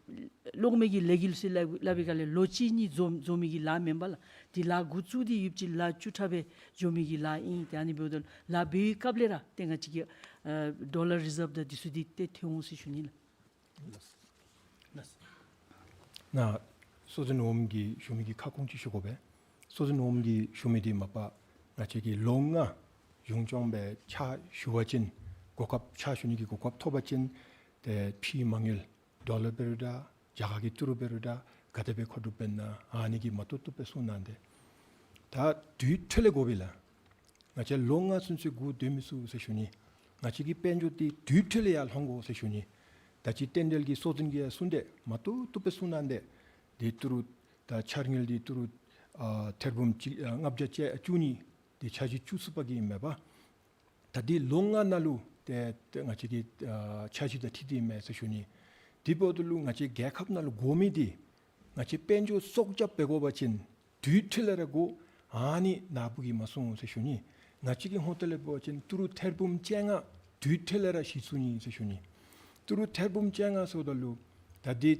གློག་མེ་གི་ལས་འགུལ་ཟེར་སླབ་སླབ་པའི་སྒང་ལས་ལོ་གཅིག་གཉིས་འཛོམས་འཛོམས་མི་གི་ལཱ་མེན་པས་ལགས། འདི་ལཱ་འགོ་བཙུགས་ཏེ་ཡོདཔ་ཅིག་ལཱ་བཅུ་ཕྲག་སྦེ་འགྱོ་མི་གི་ལཱ་ཨིན། ཏེ་ཨ་ནི་འབདཝ་ད་ལཱ་འབད་བའི་སྐབས་ལས་ར་ཏེ་ང་བཅས་ཀྱི་ཨེ་ཌོ་ལར་རི་ཛརབ་དང་འདི་ཚུ་འདི་ཏེ་ཐོན་འོང་ཟེར་ཞུ་ནི་ལགས། ལགས། ལགས། ནཱ་སྲོག་འཛིན་འོགམ་གིས་ཞུ་མི་གི་ཁ་སྐོང་ཅིག་ཞུ་དགོ་པས། སྲོག་འཛིན་འོགམ་གིས་ཞུ་མི་འདི་མ་པ་ང་བཅས་ཀྱིས་ལོ་ལྔ་གཞུང་སྐྱོང་སྦེ་ཕྱག་ཞུ་བ་ཅིན་གོ་སྐབས་ཕྱག་ཞུ་ནི་གི་གོ་སྐབས་ཐོབ་པ་ཅིན་ཏེ་ཕྱིའི་མ་དངུལ་ཌོ་ལར་འབད་རུང་འདྲ་རྒྱ་གར་གྱི་ཏི་རུ་འབད་རུང་འདྲ་ག་དེ་སྦེ་མཁོ་སྒྲུབ་འབད་ན་ཨ་ནི་གི་མ་བཏུབ་བཏུབ་སྦེ་གསུང་གནང་སྟེ། ད་དུས་ཐོག་ལས་དགོ་པས་ལགས། ང་བཅས་ལོ་ལྔ་ཚུན་ཚོད་སྒུག་སྡོད་མི་ཚུགས་ཟེར་ཞུ་ནི། ང་བཅས་ཀྱི་དཔལ་འབྱོར་འདི་དུས་ཐོག་ལས་ཡར་ལྷོང་དགོ་ཟེར་ཞུ་ནི། ད་ཅི་རྟེན་འབྲེལ་གྱི་སྲོག་འཛིན་གྱིས་ཡང་གསུངས་ཏེ་མ་བཏུབ་བཏུབ་སྦེ་གསུང་གནང་སྟེ། འདི་ཏི་རུ་ད་འཆར་དངུལ་འདི་ཏི་རུ་ཨ་ཐེར་འབུམ་གཅིག་ཨ་ལྔ་བརྒྱ་བཅུ་གཉིས་འདི་འཆར་གཞི་བཅུ་གསུམ་པ་གི་ཨིན་མས་པ། ད་འདི་ལོ་ལྔ་ནང་ལུ་ཏེ་ཏེ་ང་བཅས་ཀྱི་ཨ་འཆར་གཞི་དང་འཁྲིལ་ཏེ་ཨིན་མས་ཟེར་ཞུ་ནི། དེ་འབདཝ་ད་ལུ་ང་བཅས་རྒྱལ་ཁབ་ནང་ལུ་དགོ་མི་འདི་ང་བཅས་དཔལ་འབྱོར་སྲོག་སྐྱབས་འབད་དགོ་པ་ཅིན་དུས་ཐོག་ལས་ར་དགོ། ཨ་ནི་ནཱ་བུ་གིས་མ་གསུང་ཟེར་ཞུ་ནི། ང་བཅས་ཀྱི་ཧོངས་ཏོ་ལས་འབད་བ་ཅིན་ཏི་རུ་ཐེར་འབུམ་བཅོ་ལྔ་དུས་ཐོག་ལས་ར་གཞི་བཙུགས་ནི་ཟེར་ཞུ་ནི། ཏི་རུ་ཐེར་འབུམ་བཅོ་ལྔ་ཟེརཝ་ད་ལུ་ད་འདི་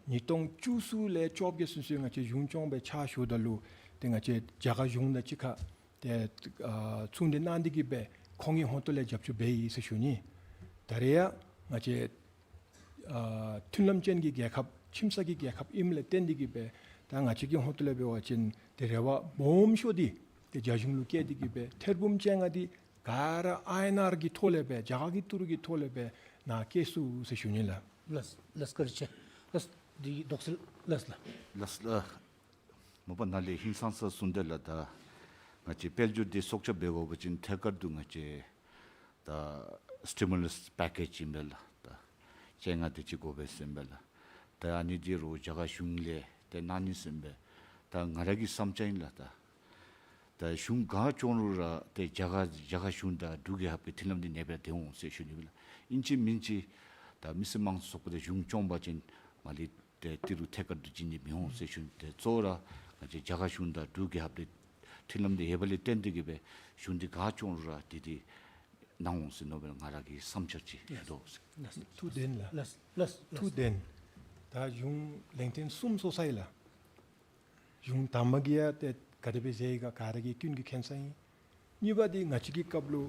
ཉིས་སྟོང་བཅུ་གསུམ་ལས་བཅོ་བརྒྱད་ཚུན་ཚོད་ང་བཅས་གཞུང་སྐྱོང་སྦེ་ཕྱག་ཞུཝ་ད་ལུ་ཏེ་ང་བཅས་རྒྱ་གར་གཞུང་དང་གཅིག་ཁར་ཏེ་ཨ་ཚོང་འབྲེལ་གནང་སྟེ་གིས་སྦེ་ཁོང་གི་ཧོངས་ཏོ་ལས་རྒྱབ་སྐྱོར་འབད་ཡི་ཟེར་ཞུ་ནི། ད་རེས་ཡང་ང་བཅས་ཨ་མཐུན་ལམ་ཅན་གྱི་རྒྱལ་ཁབ་ཁྱིམ་ཚང་གི་རྒྱལ་ཁབ་ཨིནམ་ལས་བརྟེན་ཏེ་གིས་སྦེ་ད་ང་བཅས་ཀྱི་ཧོངས་ཏོ་ལས་འབད་བ་ཅིན་ཏེ་རེ་བ་སྦོམ་ཤོས་འདི་ཏེ་རྒྱ་གཞུང་ལུ་བསྐྱེད་དེ་གིས་སྦེ་ཐེར་འབུམ་བཅོ་ལྔ་འདི་ག་ར་ཨའི་ཨེན་ཨར་གྱི་ཐོག་ལས་སྦེ་རྒྱ་གར་གྱི་ཏི་རུ་གི་ཐོག་ལས་སྦེ་ནཱ་བསྐྱལ་ཚུགས་ཟེར་ཞུ་ནི་ལགས། ལགས་ལགས། བཀའ་དྲིན་ཆེ། ལགས། འདི་དོགས་སེལ་ལགས་ལགས། ལགས་ལགས། མ་པ་ནཱ་ལས་ཧིང་སངས་ས་གསུངས་དེས་ལགས། ད་ང་བཅས་དཔལ་འབྱོར་འདི་སྲོག་སྐྱབས་འབད་དགོ་པ་ཅིན་ཐད་ཀར་དུ་ང་བཅས་ད་སི་ཊི་མུ་ལས་པེ་ཀེཇ་ཨིན་པས་ལགས། ད་བཅོ་ལྔ་དེ་ཅིག་དགོ་པས་ཟེར་ཨིན་པས་ལགས། ད་ཨ་ནི་འདི་རུང་རྒྱ་གར་གཞུང་ལས་ཏེ་གནང་ནི་ཟེར་ཨིན་པས། ད་ང་ར་གི་བསམ་འཆར་ཨིན་ལགས། ད་ད་གཞུང་ག་བསྐྱོན་རུང་ར་ཏེ་རྒྱ་གར་རྒྱ་གར་གཞུང་དང་འབྲུག་རྒྱལ་ཁབ་ཀྱི་མཐུན་ལམ་འདི་ནེ་སྦེ་ར་སྡོད་འོང་ཟེར་ཞུ་ནི་ཨིན་ལགས། ཨིན་ཅི་མིན་ཅི་ད་མི་སེར་དམངས་གཙོ་ཚོགས་པ་དང་གཞུང་སྐྱོང་པ་ཅིན་མ་ལས་ཏེ་ཏི་རུ་ཐད་ཀར་དུ་བྱིན་ནི་མི་འོང་ཟེར་ཞུ་ནི། ཏེ་གཙོ་བོ་ར་ང་བཅས་རྒྱ་གར་གཞུང་དང་འབྲུག་རྒྱལ་ཁབ་འདི་མཐུན་ལམ་འདི་ཡོད་པ་ལས་བརྟེན་ཏེ་གིས་སྦེ་གཞུང་འདི་ག་བསྐྱོན་རུང་ར་འདི་འདི་གནང་འོང་ཟེར་མནོ་བའི་ང་ར་གི་བསམ་འཆར་ཅིག་ཡོད་དོ་ཟེར། ལགས། ཐུགས་བདེན་ལགས། ལགས་ལགས། ཐུགས་བདེན། ད་གཞུང་ལན་ཐེངས་གསུམ་སོང་ས་ཨིན་ལགས། གཞུང་དང་པ་གིས་ཡང་ཏེ་ག་དེ་སྦེ་མཛད་ཡི་ག་ག་ར་གིས་ཀུན་གྱིས་མཁྱེན་ས་ཨིན། གཉིས་པ་འདི་ང་བཅས་ཀྱི་སྐབས་ལུ་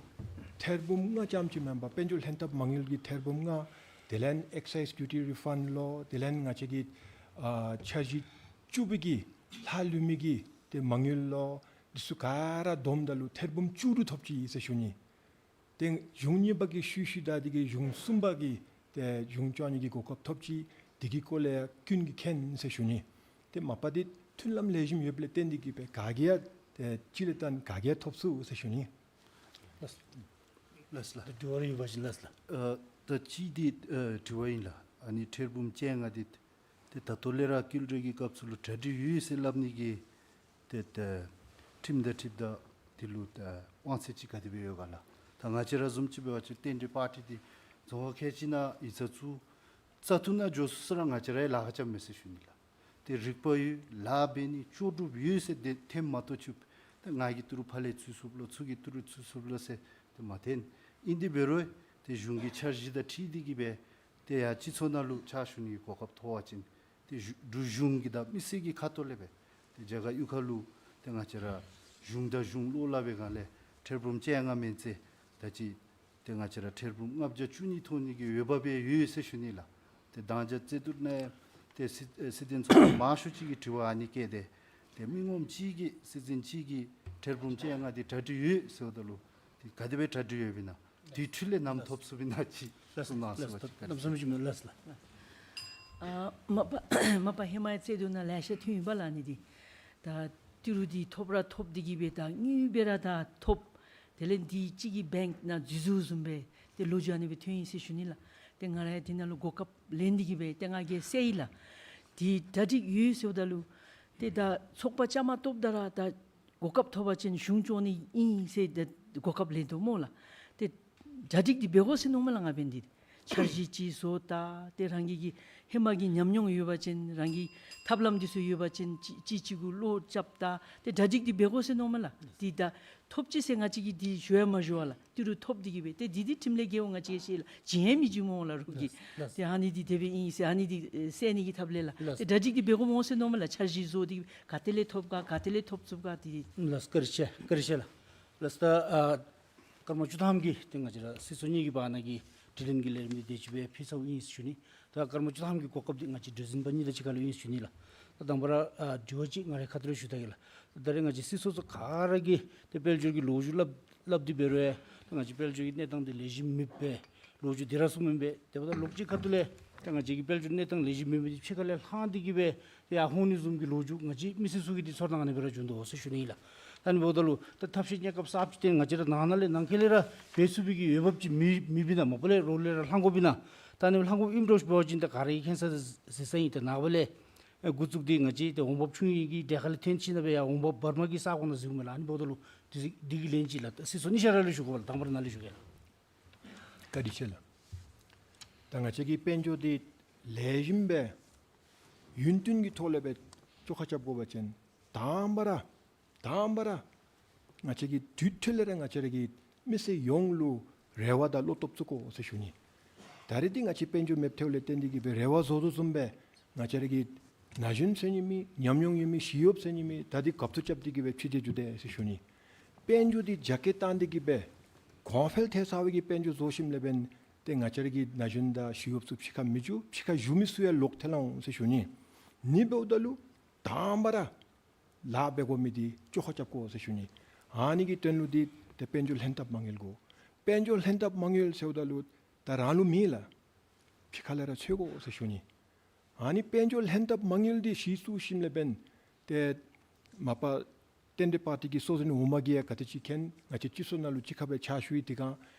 ཐེར་འབུམ་ལྔ་ཙམ་ཅིག་མེན་པར་དཔལ་འབྱོར་ལྷན་ཐབས་མ་དངུལ་གྱི་ཐེར་འབུམ་ལྔ་དེ་ལས་ཨེག་སའིཛ་ཌིའུ་ཊི་རི་ཕཱནཌ་ལོ་དེ་ལས་ང་བཅས་ཀྱི་ཨ་འཆར་གཞི་བཅུ་པའི་གི་ལྷག་ལུས་མི་གི་ཏེ་མ་དངུལ་ལོ་འདི་ཚུ་ག་ར་བསྡོམས་ད་ལུ་ཐེར་འབུམ་བཅུ་དྲུག་ཐོབ་ཅི་ཟེར་ཞུ་ནི། ཏེ་གཞུང་གཉིས་པ་གིས་ཤུལ་ཤུལ་བདའ་སྟེ་གིས་གཞུང་གསུམ་པ་གིས་ཏེ་གཞུང་སྐྱོང་ནི་གི་གོ་སྐབས་ཐོབ་ཅི། དེ་གི་སྐོར་ལས་ཀུན་གྱིས་མཁྱེན་ཟེར་ཞུ་ནི། ཏེ་མ་པ་འདི་མཐུན་ལམ་ལེགས་ཤོམ་ཡོདཔ་ལས་བརྟེན་ཏེ་གིས་སྦེ་ག་གིས་ཡང་ཏེ་ཅིག་ལས་བརྟེན་ག་གིས་ཡང་ཐོབ་ཚུགས་ཟེར་ཞུ་ནི། ལགས་ལགས་ལགས། ད་དྲི་བ་རེ་ཡོད་པ་ཅིན་ལགས་ལགས། ཨ་ད་ཅི་འདི་ཨ་དྲི་བ་ཨིན་ལགས། ཨ་ནི་ཐེར་འབུམ་བཅོ་ལྔ་འདི་ཏེ་ད་ལྟོ་ལས་ར་བསྐྱར་ཞིབ་ཀྱི་སྐབས་སུ་ལུ་གྲ་སྒྲིག་ཡོད་ཟེར་སླབ་ནི་གི་ཏེ་ད་ཁྲིམས་དང་འཁྲིལཝ་ད་འདི་ལུ་ད་དབང་ཚད་ཅིག་ག་དེ་སྦེ་ཡོད་ག་ལགས། ད་ང་བཅས་ར་བཟུམ་ཅིག་འབད་བ་ཅིན་རྟེན་འབྲེལ་པར་ཊི་འདི་རྫོང་ཁག་ཁལ་གཅིག་ནང་ཡིག་ཚང་བཙུགས་བཙག་འཐུ་ནང་འགྱོ་ཚུགས་ས་ར་ང་བཅས་ར་ཡང་ལཱ་ཁག་རྐྱབ་མས་ཟེར་ཞུ་ནི་ལགས། ཏེ་རིག་པ་ཡོད་ལཱ་འབད་ནི་ལྕོགས་གྲུབ་ཡོད་ཟེར་ཏེ་འཐོནམ་མ་གཏོགས་ཅིག་ཏེ་ང་གིས་ཏི་རུ་ཕར་ལས་ཚུད་ཚུགས་ལོ་ཚུར་གྱིས་ཏི་རུ་ཚུད་ཚུགས་ལོ་ཟེར་ཏེ་མ་འཐོན། ཨིན་དེ་འབད་རུང་ཏེ་གཞུང་གི་འཆར་གཞི་དང་འཁྲིལ་ཏེ་གིས་སྦེ་ཏེ་ཡར་སྤྱི་ཚོགས་ནང་ལུ་ཕྱག་ཞུ་ནི་གོ་སྐབས་ཐོབ་པ་ཅིན་ཏེ་གཞུ་འབྲུག་གཞུང་གི་དང་མི་སེར་གྱི་ཁ་ཐུག་ལས་སྦེ་ཏེ་རྒྱ་གར་གཡུས་ཁ་ལུ་ཏེ་ང་བཅས་ར་གཞུང་དང་གཞུང་ལུ་སླབ་པའི་སྒང་ལས་ཐེར་འབུམ་བཅོ་ལྔ་མེན་ཚེ་ད་ཅི་ཏེ་ང་བཅས་ར་ཐེར་འབུམ་ལྔ་བརྒྱ་བཅུ་གཉིས་ཐོབ་ནི་གི་འོས་འབབ་ཡོད་ཟེར་ཞུ་ནི་ལགས། ཏེ་དང་རྒྱ་རྩེ་ཏུར་ནང་ཏེ་སྲིད་ཨེ་སྲིད་དོན་ཚོགས་མང་ཤོས་ཅིག་གིས་དྲི་བ་ཨ་ནི་བཀོད་དེ་ཏེ་མི་ངོམ་ཅིག་གིས་སྲིད་འཛིན་ཅིག་གིས་ཐེར་འབུམ་བཅོ་ལྔ་འདི་གྲ་སྒྲིག་ཡོད་ཟེརཝ་ད་ལུ་ཏེ་ག་དེ་སྦེ་གྲ་སྒྲིག་ཡོདཔ་ཨིན་ན། དུས་ཚོད་ལས་ནམ་ཐོབ་ཚུགསཔ་ཨིན་ན་ཅིག་གསུང་གནང་ཟེར་བ་ཅིག། ལགས་སོ། ལགས་སོ། མ་པ་མ་པ་ཧེ་མའི་རྩོད་དུས་ནང་ལེ་ཤ་ཐོན་ཡོདཔ་ལགས། ཨ་ནི་འདི་ད་ཏི་རུ་འདི་ཐོབ་ར་ཐོབ་སྟེ་གིས་སྦེ་ད་དངུལ་འབད་ར་ད་ཐོབ། དེ་ལས་འདི་གཅིག་གིས་བེངཀ་ནང་འཛུལ་འཛུལཝ་བཟུམ་སྦེ་ཏེ་ལོ་རྒྱུས་ཨ་ནི་སྦེ་ཐོན་ཡི་ཟེར་ཞུ་ནི་ལགས། ཏེ་ང་ར་ཡང་འདི་ནང་ལུ་གོ་སྐབས་ལེན་ཏེ་གིས་སྦེ་ཏེ་ང་གིས་ཟེར་ཡི་ལགས། འདི་གྲ་སྒྲིག་ཡོད་ཟེརཝ་ད་ལུ་ཏེ་ད་ཚོགས་པ་བཅའ་མར་གཏོགསཔ་ད་ར་ད་གོ་སྐབས་ཐོབ་པ་ཅིན་གཞུང་སྐྱོང་ནི་ཨིན་ཟེར་ཏེ་གོ་སྐབས་ལེན་དོ་སྨོ་ལགས། ཏེ་གྲ་སྒྲིག་འདི་འབད་དགོ་ཟེར་མནོཝ་མས་ལགས། ང་འབད་ནི་འདི་འཆར་གཞི་ཅིག་བཟོ་ད་ཏེ་རང་གི་གི་ཧེ་མ་གི་ཉམས་མྱོང་ཡོད་པ་ཅིན་རང་གི་ཐབས་ལམ་འདི་ཚུ་ཡོད་པ་ཅིན་གཅིག་གཅིག་གུ་བློ་རྐྱབ་ད་ཏེ་གྲ་སྒྲིག་འདི་འབད་དགོ་ཟེར་མནོཝ་མས་ལགས། འདི་ད་ཐོབ་ཅི་ཟེར་ང་བཅས་ཀྱིས་འདི་ཞུ་ཡང་མ་ཞུ་བས་ལགས། ཏི་རུ་ཐོབ་སྟེ་གིས་སྦེ་ཏེ་འདི་འདི་ཁྲིམས་ལས་འགལཝ་ང་བཅས་ཀྱིས་ཤེས་ལགས། བྱིན་ཡང་མི་བྱིན་སྨོ་ལགས་རོགས་ཀྱིས། ལགས། ཏེ་ཨ་ནི་འདི་དེ་སྦེ་ཨིན་ཟེར་ཨ་ནི་འདི་ཨེ་ཟེར་ནི་གི་ཐབས་ལས་ལགས། ལགས། ཏེ་གྲ་སྒྲིག་འདི་འབད་དགོ་སྨོ་ཟེར་མནོཝ་མས་ལགས། འཆར་གཞི་བཟོ་སྟེ་ག་ཏེ་ལས་ཐོབ་ག་ག་ཏེ་ལས་ཐོབ་ཚུགས་ག་འདི། ལགས། བཀའ་དྲིན་ཆེ། བཀའ་དྲིན་ཆེ་ལགས། ལགས། ད་ཨ་སྐར་མ་བཅུ་ཐམ་གྱི་ཏེ་ང་བཅས་ར་སྲིད་ཚོགས་གཉིས་ཀྱི་བར་ན་གི་དྲི་ལན་གྱི་ལས་རིམ་འདི་དེ་ཅིག་སྦེ་ཕུལ་ཚརཝ་ཨིན་ཟེར་ཞུ་ནི། ད་སྐར་མ་བཅུ་ཐམ་གྱི་གོ་སྐབས་འདི་ང་བཅས་གྲོས་འཛིན་པ་གཉིས་དང་གཅིག་ཁར་ལུ་ཨིན་ཟེར་ཞུ་ནི་ལགས། ད་དང་པ་ར་ཨ་དྲི་བ་ཅིག་ང་རའི་ཁ་ཐུག་ལས་ཞུ་ད་གེ་ལགས། ད་རེས་ང་བཅས་སྲིད་ཚོགས་ཚུ་ག་ར་གིས་ཏེ་དཔལ་འབྱོར་གྱི་ལོ་རྒྱུས་སླབ་སླབ་སྟེ་འབད་རུང་ཡང་ད་ང་བཅས་དཔལ་འབྱོར་གྱི་གནས་སྟངས་འདི་ལེགས་ཤོམ་མེད་པས་ལོ་རྒྱུས་འདི་ར་གསུངམ་ཨིན་པས། དེ་འབདཝ་ད་ལོག་ཅིག་ཁ་ཐུག་ལས་ད་ང་བཅས་ཀྱི་དཔལ་འབྱོར་གནས་སྟངས་ལེགས་ཤོམ་མེད་པའི་ཕྱི་ཁ་ལས་ལྷང་སྟེ་གིས་སྦེ་ཡར་ཧོང་ནི་བཟུམ་གྱི་ལོ་རྒྱུས་ང་བཅས་མི་སེར་ཚུ་གིས་འདི་ཚོར་སྣང་ཨ་ནི་སྦེ་ར་བྱུང་དོ་ཟེར་ཞུ་ནི་ཨིན་ལགས། ད་ཨ་ནི་འབདཝ་ད་ལུ་ད་ཐབས་ཤེས་གནས་སྐབས་གསརཔ་ཅིག་ཏེ་ང་བཅས་ར་ནང་ན་ལས་ནང་འཁོད་ལས་ར་འབད་ཚུགས་པའི་གི་འོས་འབབ་ཅིག་མེད་མེད་པས་ན་མ་པ་ལས་རོགས་ལས་ར་ལྷང་དགོཔ་ཨིན་ན། ད་ཨ་ནི་ལྷང་དགོཔ་ཨིནམ་འདྲཝ་ཅིག་འབད་བ་ཅིན་ད་ག་ར་གིས་མཁྱེན་ས་ཟེར་ས་ཨིན། ད་ནངས་པ་ལས་ཨེ་འགོ་བཙུགས་ཏེ་ང་བཅས་ཏེ་འོང་འབབ་ཆུང་ཡོད་ཀྱི་གྲས་ཁ་ལས་ཐོན་ཅི་ན་སྦེ་ཡར་འོང་འབབ་བར་མ་གི་ས་གོ་ནང་འཛུལཝ་མས་ལགས། ཨ་ནི་འབདཝ་ད་ལུ་འདི་འདི་གི་ལན་ཅིག་ལགས། ད་སྲིད་ཚོགས་གཉིས་ཆ་ར་ལུ་ཞུ་དགོ་པས་ལགས། དང་པ་ར་ནཱ་ལུ་ཞུ་གེ་ལགས། བཀའ་དྲིན་ཆེ་ལགས། ད་ང་བཅས་ཀྱི་དཔལ་འབྱོར་འདི་ལེགས་ཤོམ་སྦེ་ཡུན་བརྟན་གྱི་ཐོག་ལས་སྦེ་བཅོ་ཁ་རྐྱབ་དགོ་པ་ཅིན་དང་པ་ར་དང་པ་ར་ང་བཅས་ཀྱིས་དུས་ཐོག་ལས་ར་ང་བཅས་ར་གི་མི་སེར་ཡོངས་ལུ་རེ་བ་དང་བློ་སྟོབས་བཙུགས་དགོ་ཟེར་ཞུ་ནི། ད་རེས་འདི་ང་བཅས་དཔལ་འབྱོར་མེདཔ་ཐལཝ་ལས་བརྟེན་ཏེ་གིས་སྦེ་རེ་བ་བཟོ་དོ་བཟུམ་སྦེ་ང་བཅས་ར་གི་ན་གཞོན་ཟེར་ནི་མེད། ཉམས་མྱོང་ཡོད་མི་ཞི་གཡོགཔ་ཟེར་ནི་མེད། ད་འདི་གབ་ཏོ་རྐྱབ་སྟེ་གིས་སྦེ་ཕྱི་འགྱེད་འགྱོ་དེས་ཟེར་ཞུ་ནི། དཔལ་འབྱོར་འདི་རྒྱ་སྐྱེད་བཏང་སྟེ་གིས་སྦེ་གོང་འཕེལ་ཐལ་ཚར་བའི་གི་དཔལ་འབྱོར་བཟོ་ཞིནམ་ལས་འབདན་ཏེ་ང་བཅས་ར་གི་ན་གཞོན་དང་ཞི་གཡོགཔ་ཚུ་ཕྱི་ཁར་མི་འགྱོ། ཕྱི་ཁར་བཞུགས་མི་ཚུ་ཡང་ལོག་ཐལ་འོང་ཟེར་ཞུ་ནི། ཨ་ནི་འབདཝ་ད་ལུ་དང་པ་ར་ལཱ་འབད་དགོ་མི་འདི་བཅོ་ཁ་རྐྱབ་དགོ་ཟེར་ཞུ་ནི། ཨ་ནི་གི་དོན་ལུ་འདི་ཏེ་དཔལ་འབྱོར་ལྷན་ཐབས་མ་དངུལ་དགོ། དཔལ་འབྱོར་ལྷན་ཐབས་མ་དངུལ་ཟེརཝ་ད་ལུ་ད་རང་ལུ་མེད་ལགས། ཕྱི་ཁ་ལས་ར་འཚོལ་དགོ་ཟེར་ཞུ་ནི། ཨ་ནི་དཔལ་འབྱོར་ལྷན་ཐབས་མ་དངུལ་འདི་གཞི་བཙུགས་ཞིནམ་ལས་འབདན་ཏེ་མ་པ་རྟེན་འབྲེལ་པར་ཏི་གི་སྲོག་འཛིན་འོག་མ་གིས་ཡང་ག་དེ་ཅིག་མཁྱེན། ང་བཅས་སྤྱི་ཚོགས་ནང་ལུ་གཅིག་ཁར་སྦེ་ཕྱག་ཞུ་ཡི། དེ་སྒང་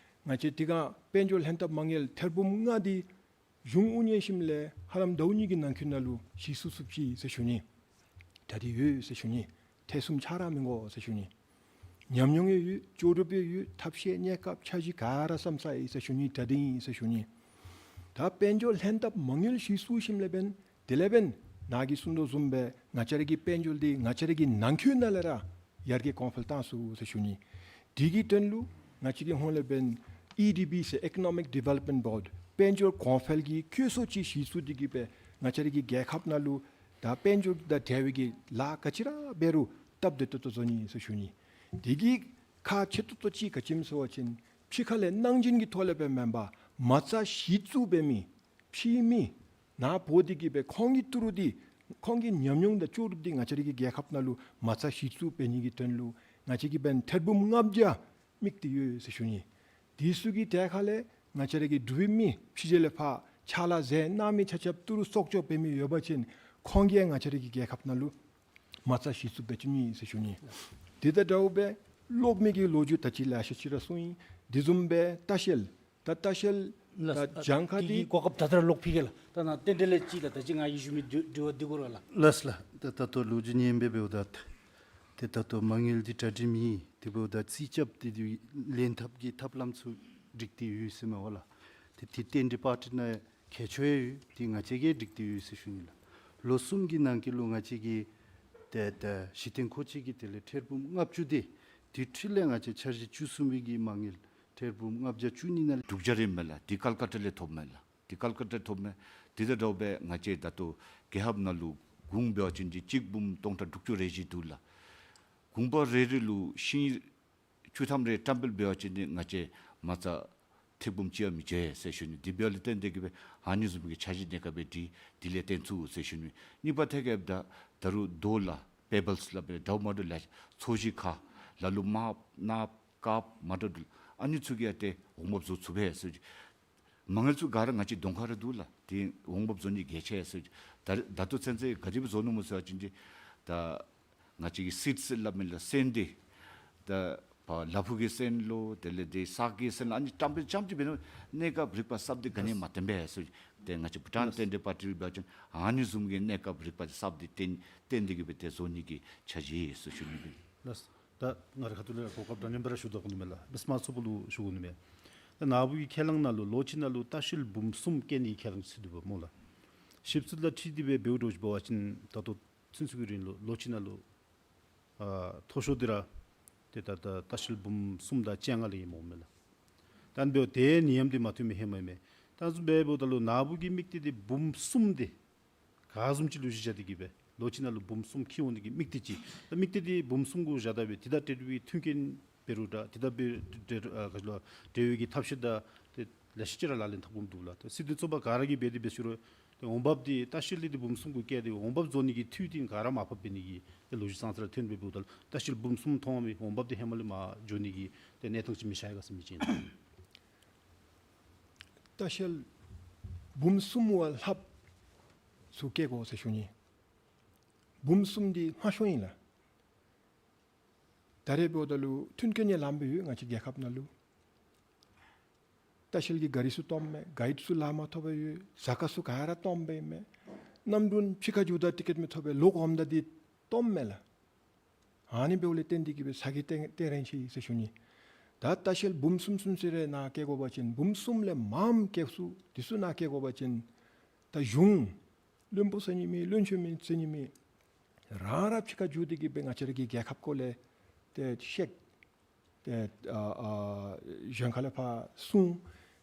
ང་བཅས་དེ་སྒང་དཔལ་འབྱོར་ལྷན་ཐབས་མ་དངུལ་ཐེར་འབུམ་ལྔ་འདི་གཞུང་དབུ་བརྙེས་ཞིནམ་ལས་ཧ་ལམ་ཟླཝ་གཉིས་ཀྱི་ནང་འཁོད་ནང་ལུ་གཞི་བཙུགས་ཚུགས་ཅི་ཟེར་ཞུ་ནི། གྲ་སྒྲིག་ཡོད་ཟེར་ཞུ་ནི། ཐེ་ཚོམ་ཆ་ར་མི་དགོ་ཟེར་ཞུ་ནི། ཉམས་མྱོང་ཡང་ཡོད། ལྕོགས་གྲུབ་ཡང་ཡོད། ཐབས་ཤེས་གནས་སྐབས་འཆར་གཞི་ག་ར་བསམ་ཚར་ཡི་ཟེར་ཞུ་ནི། གྲ་སྒྲིག་ཨིན་ཟེར་ཞུ་ནི། ད་དཔལ་འབྱོར་ལྷན་ཐབས་མ་དངུལ་གཞི་བཙུགས་ཞིནམ་ལས་འབདན་དེ་ལས་འབདན་ནཱ་གིས་གསུངས་དོ་བཟུམ་སྦེ་ང་བཅས་ར་གི་དཔལ་འབྱོར་འདི་ང་བཅས་ར་གི་ནང་འཁོད་ནང་ལས་ར་ཡར་རྒྱས་གོང་འཕེལ་བཏང་ཚུགས་ཟེར་ཞུ་ནི། དེ་གི་དོན་ལུ་ང་བཅས་ཀྱི་ཧོངས་ལས་འབདན་ཨི་ཌི་བི་ཟེར་Economic Development Board དཔལ་འབྱོར་གོང་འཕེལ་གྱི་བཀོད་ཚོགས་ཅིག་གཞི་བཙུགས་ཏེ་གིས་སྦེ་ང་བཅས་ར་གི་རྒྱལ་ཁབ་ནང་ལུ་ད་དཔལ་འབྱོར་དང་འབྲེལ་བའི་གི་ལཱ་ག་ཅི་ར་འབད་རུང་སྟབས་བདེ་ཏོག་ཏོ་བཟོ་ནི་ཟེར་ཞུ་ནི། དེ་གི་ཁག་ཆེ་ཏོག་ཏོ་ཅིག་ག་ཅི་སྨོ་ཟེར་བ་ཅིན་ཕྱི་ཁ་ལས་གནང་སྦྱིན་གྱི་ཐོག་ལས་སྦེ་མེན་པར་མ་རྩ་གཞི་བཙུགས་འབད་མི་ཕྱི་མི་ནཱ་འབོ་སྟེ་གིས་སྦེ་ཁོང་གི་ཏི་རུ་འདི་ཁོང་གི་ཉམས་མྱོང་དང་ལྕོགས་གྲུབ་འདི་ང་བཅས་ར་གི་རྒྱལ་ཁབ་ནང་ལུ་མ་རྩ་གཞི་བཙུགས་འབད་ནི་གི་དོན་ལུ་ང་བཅས་ཀྱིས་འབདན་ཐེར་འབུམ་ལྔ་བརྒྱ་དམིགས་ཏེ་ཡོད་ཟེར་ཞུ་ནི། དེ་ཚུ་གི་གྲས་ཁ་ལས་ང་བཅས་ར་གི་འབྲུག་པའི་མི་ཕྱི་རྒྱལ་ལས་ཕར་ཕྱག་ལཱ་མཛད་གནང་མི་ཆ་ཁྱབ་ཏི་རུ་གསོག་འཇོག་འབད་མི་ཡོད་པ་ཅིན་ཁོང་གིས་ཡང་ང་བཅས་ར་གི་རྒྱལ་ཁབ་ནང་ལུ་མ་རྩ་གཞི་བཙུགས་འབད་བཅུག་ནི་ཟེར་ཞུ་ནི། དེ་དང་འདྲཝ་སྦེ་གློག་མེ་གི་ལོ་རྒྱུས་ད་ཅི་ལེ་ཤ་ཅིག་ར་གསུངས་ཡི། དེ་བཟུམ་སྦེ་ལྟ་བཤལ་ད་ལྟ་བཤལ་ལགས། ད་གྱངས་ཁ་དེ་འདི་གི་གོ་སྐབས་ད་ལྟོ་ར་ལོག་ཕུལ་གེ་ལགས། ད་ནཱ་རྟེན་འབྲེལ་ལས་ཅིག་ལགས། ད་ཅི་ང་གིས་ཞུ་མི་དྲི་དྲི་བ་འདི་གུ་ར་ལགས། ལགས་ལགས། ད་ད་ལྟོ་ལོ་རྒྱུས་ངན་པ་འབདཝ་ད་ཏེ་ད་ལྟོ་མ་དངུལ་འདི་གྲ་སྒྲིག་མེད། དེ་འབདཝ་ད་རྩིས་རྐྱབ་སྟེ་འདི་ལེན་ཐབས་ཀྱི་ཐབས་ལམ་ཚུ་སྒྲིག་སྟེ་ཡོད་ཟེར་མས་པ་ལགས། ཏེ་དེ་རྟེན་འབྲེལ་པར་ཊི་ནང་གལ་ཆེ་ཡོད། ཏེ་ང་བཅས་ཀྱིས་སྒྲིག་སྟེ་ཡོད་ཟེར་ཞུ་ནི་ལགས། ལོ་གསུམ་གྱི་ནང་འཁོད་ལུ་ང་བཅས་ཀྱིས་ཏེ་ད་གཞི་རྟེན་མཁོ་ཆས་ཀྱི་དེ་ལས་ཁྲལ་འབུམ་ལྔ་བཅུ་དེ་དེ་འཕྲོ་ལས་ང་བཅས་འཆར་གཞི་བཅུ་གསུམ་པའི་གི་མ་དངུལ་ཁྲལ་འབུམ་ལྔ་བརྒྱ་བཅུ་གཉིས་ནང་འབྲུག་རྒྱལ་རིན་མས་ལགས། དེ་ཀལ་ཀ་ཏ་ལས་ཐོབ་མས་ལགས། དེ་ཀལ་ཀ་ཏ་ཐོབ་མས། དེ་དང་འདྲཝ་སྦེ་ང་བཅས་ད་ལྟོ་རྒྱལ་ཁབ་ནང་ལུ་གུང་འབད་བ་ཅིན་གཅིག་འབུམ་སྟོང་ཕྲག་དྲུག་ཅུ་རེ་བཞི་འདུག་ལགས། གུང་པ་རེ་རེ་ལུ་ཤིང་བཅུ་ཐམ་རེ་བཀྲམ་སྤེལ་འབད་བ་ཅིན་ང་བཅས་མ་རྩ་ཐེར་འབུམ་གཅིག་ཡང་མི་འཇལ་ཟེར་ཞུ་ནི། དེ་འབདཝ་ལས་བརྟེན་ཏེ་གིས་སྦེ་ཨ་ནི་བཟུམ་གྱི་འཆར་གཞི་གནས་སྐབས་སྦེ་དེ་དེ་ལས་བརྟེན་ཚུགས་ཟེར་ཞུ་ནི། གཉིས་པ་ཐད་ཀར་ད་ད་རུང་རྡོ་ལགས་པེ་བཱལསི་ལགས་སྦེ་འདྲཝ་མ་འདྲཝ་ལས་ཚོས་གཞི་ཁ་ལ་ལུ་མར་ནགཔ་དཀརཔོ་མ་འདྲཝ་འདུག། ཨ་ནི་ཚུ་གི་ཡང་ཏེ་འོང་འབབ་བཟོ་ཚུགས་པས་ཟེར། མ་དངུལ་ཚུ་ག་ར་ང་བཅས་གདོང་ཁར་ར་འདུག་ལགས། དེ་འོང་འབབ་བཟོ་ནི་གལ་ཆེ་ཟེར། ད་ད་ལྟོ་ཚུན་ཚོད་ག་དེ་སྦེ་བཟོ་ནུག་སྨོ་ཟེར་བ་ཅིན་ཏེ་ད་ང་བཅས་ཀྱིས་སིཌསི་སླབ་མི་ལགས་སོན་དེ་ད་ཕར་ལ་ཕུག་གི་སོན་ལོ་དེ་ལས་དེ་སག་གི་སོན་ལོ་ཨ་ནི་བཀྲམ་སྤེལ་རྐྱངམ་ཅིག་འབད་ནི་གནས་སྐབས་རིག་པ་གསརཔ་དེ་ག་ནི་ཡང་མ་བཏོན་པས་ཟེར། ཏེ་ང་བཅས་བྷུ་ཊཱན་རྟེན་འབྲེལ་པར་སྐྲུན་འབད་བ་ཅིན་ཨ་ནི་བཟུམ་གྱི་གནས་སྐབས་རིག་པ་གསརཔ་དེ་བཏོན་བཏོན་ཏེ་གིས་སྦེ་ཏེ་བཟོ་ནི་གི་འཆར་གཞི་ཡོད་ཟེར་ཞུ་ནི་ཨིན། ལགས། ད་ང་རའི་ཁ་ཐུག་ལས་གོ་སྐབས་འདྲ་མཉམ་སྦེ་ར་ཞུ་དོ་ག་ནི་མས་ལགས། སྦེ་མང་ཤོས་པ་ལུ་ཞུ་ག་ནི་མས། ད་ནཱ་བུ་གི་ཁས་བླངས་ནང་ལུ་ལོ་གཅིག་ནང་ལུ་ལྟ་བཤལ་འབུམ་གསུམ་བཀལ་ནི་ཁས་བླངས་ཅིག་འདུག་པ་སྨོ་ལགས། ཞིབ་འཚོལ་དང་འཁྲིལ་ཏེ་སྦེ་འབདཝ་འདྲཝ་ཅིག་འབད་བ་ཅིན་ད་ལྟོ་ཚུན་ཚོད་ཀྱི་རིང་ལུ་ལོ་གཅིག་ནང་ལུ་ཨ་མཐོ་ཤོས་འདི་ར་ཏེ་ད་ལྟ་ལྟ་བཤལ་འབུམ་གསུམ་དང་བཅོ་ལྔ་ལས་ཨིན་སྨོ་མས་ལགས། ད་ཨ་ནི་འབདཝ་ད་ནད་ཡམས་འདི་མ་ཐོན་མི་ཧེ་མ་ཨིན་མས། ད་ཨ་ནི་བཟུམ་སྦེ་འབདཝ་ད་ལུ་ནཱ་བུ་གི་དམིགས་གཏད་འདི་འབུམ་གསུམ་འདི་ག་བཟུམ་ཅིག་ལུ་གཞི་བཞག་སྟེ་གིས་སྦེ་ལོ་གཅིག་ནང་ལུ་འབུམ་གསུམ་འཁྱིད་འོང་ནི་གི་དམིགས་གཏད་ཅིག། ད་དམིགས་གཏད་འདི་འབུམ་གསུམ་གུ་བཞག་ད་སྦེ་དེ་དང་འབྲེལ་བའི་མཐུན་རྐྱེན་འབད་རུང་འདྲ་དེ་དང་འབྲེལ་འབྲེལ་ཨ་ག་ཅི་ལོ་འབྲེལ་བའི་གི་ཐབས་ཤེས་དང་ཏེ་ལེ་ཤ་ཅིག་ར་ལག་ལེན་འཐབ་དགོཔ་འདུག་ལགས། ཏེ་སྲིད་དོན་ཚོགས་པ་ག་ར་གིས་འབད་དེ་འབད་ཞུ་རུང་ཏེ་འོང་འབབ་འདི་ལྟ་བཤལ་འདི་འདི་འབུམ་གསུམ་གུ་བཀལ་ཏེ་འོང་འབབ་བཟོ་ནི་གི་འཐུས་འདི་ག་ར་མར་ཕབ་འབད་ནི་གི་ཏེ་ལོ་རྒྱུས་ཙང་ཙ་ར་ཐོན་སྦེ་འབདཝ་ད་ལུ་ལྟ་བཤལ་འབུམ་གསུམ་ཐོན་མི་འོང་འབབ་འདི་ཧེ་མ་ལས་མར་འགྱོ་ནི་གི་ཏེ་གནས་སྟངས་ཅིག་མི་ཤར་ག་ཟེར་མི་ཅིག་ཨིན། ལྟ་བཤལ་འབུམ་གསུམ་བ་ལྷགཔ་ཚུ་བཀལ་དགོ་ཟེར་ཞུ་ནི། འབུམ་གསུམ་འདི་མང་ཤོས་ཨིན་ལགས། ད་རེས་འབདཝ་ད་ལུ་མཐུན་རྐྱེན་ཡང་ལངམ་སྦེ་ཡོད། ང་བཅས་རྒྱལ་ཁབ་ནང་ལུ་ལྟ་བཤལ་གྱི་གཱ་རི་ཚུ་སྟོངམ་མས། གའིཌ་ཚུ་ལཱ་མ་ཐོབ་པར་ཡོད། ཟ་ཁང་ཚུ་ག་ར་སྟོངམ་སྦེ་མས། གནམ་གྲུ་ཕྱི་ཁར་འགྱོཝ་ད་ཊི་ཀེཊ་མི་ཐོབ་པར་ལོག་འོངམ་ད་འདི་སྟོངམ་མས་ལགས། ཨ་ནི་འབདཝ་ལས་བརྟེན་ཏེ་གིས་སྦེ་ས་གི་སྟེང་སྟེང་རན་ཆི་ཟེར་ཞུ་ནི། ད་ལྟ་བཤལ་འབུམ་གསུམ་གསུམ་ཟེར་རེ་ནཱ་བཀལ་དགོ་པ་ཅིན་འབུམ་གསུམ་ལས་མངམ་བཀལ་ཚུགས་འདི་ཚུ་ནཱ་བཀལ་དགོ་པ་ཅིན་ད་གཞུང་བློན་པོ་ཟེར་ནི་མེད། བློན་ཆེན་མི་ཟེར་ནི་མེད། རང་ར་ཕྱི་ཁར་འགྱོ་སྟེ་གིས་སྦེ་ང་བཅས་ར་གི་རྒྱལ་ཁབ་སྐོར་ལས་ཏེ་ཤེས། ཏེ་ཨ་ཨ་གཞན་ཁ་ལས་ཕར་གསུང་།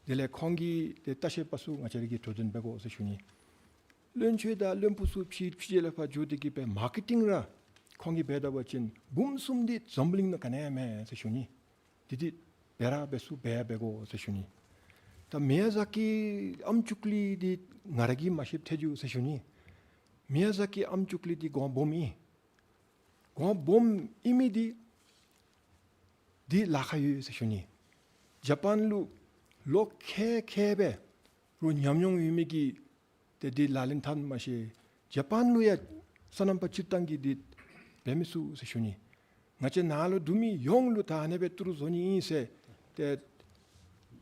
དེ་ལས་ཁོང་གི་ཏེ་ལྟ་བཤལ་པ་ཚུ་ང་བཅས་ར་གིས་གྲོས་བསྟུན་འབད་དགོ་ཟེར་ཞུ་ནི། བློན་ཆེན་དང་བློན་པོ་ཚུ་ཕྱི་ཕྱི་རྒྱལ་ལས་ཕར་འགྱོ་སྟེ་གིས་སྦེ་མར་ཀེ་ཊིང་ར་ཁོང་གིས་འབད་ད་པ་ཅིན་འབུམ་གསུམ་འདི་འཛམ་བུ་གླིང་ནང་ག་ནི་ཡང་མེད་ཟེར་ཞུ་ནི། འདི་འདི་འབད་ར་འབད་ཚུགས་འབད་ཡང་འབད་དགོ་ཟེར་ཞུ་ནི། ད་མི་ཡ་ཛ་ཀི་ཨམ་ཅུ་ཀླི་འདི་ང་ར་གིས་མ་ཤེསཔ་ཐལ་འགྱོ་ཟེར་ཞུ་ནི། མི་ཡ་ཛ་ཀི་ཨམ་ཅུ་ཀླི་འདི་གོང་སྦོམ་ཨིན། གོང་སྦོམ་ཨིན་མི་འདི་འདི་ལཱ་ཁག་ཡོད་ཟེར་ཞུ་ནི། ཇ་པཱན་ལུ་ལོ་ཁལ་ཁལ་སྦེ་རུང་ཉམས་མྱོང་ཡོད་མི་གིས་ཏེ་འདི་ལག་ལེན་འཐབ་མ་ཤེས། ཇ་པཱན་ལུ་ཡང་སོ་ནམ་པ་སྤྱིར་བཏང་གིས་འདི་འབད་མི་ཚུགས་ཟེར་ཞུ་ནི། ང་བཅས་ནཱ་ལུ་འདུག་མི་ཡོངས་ལུ་ད་ཨ་ནེ་སྦེ་ཏི་རུ་བཟོ་ནི་ཨིན་ཟེར་ཏེ་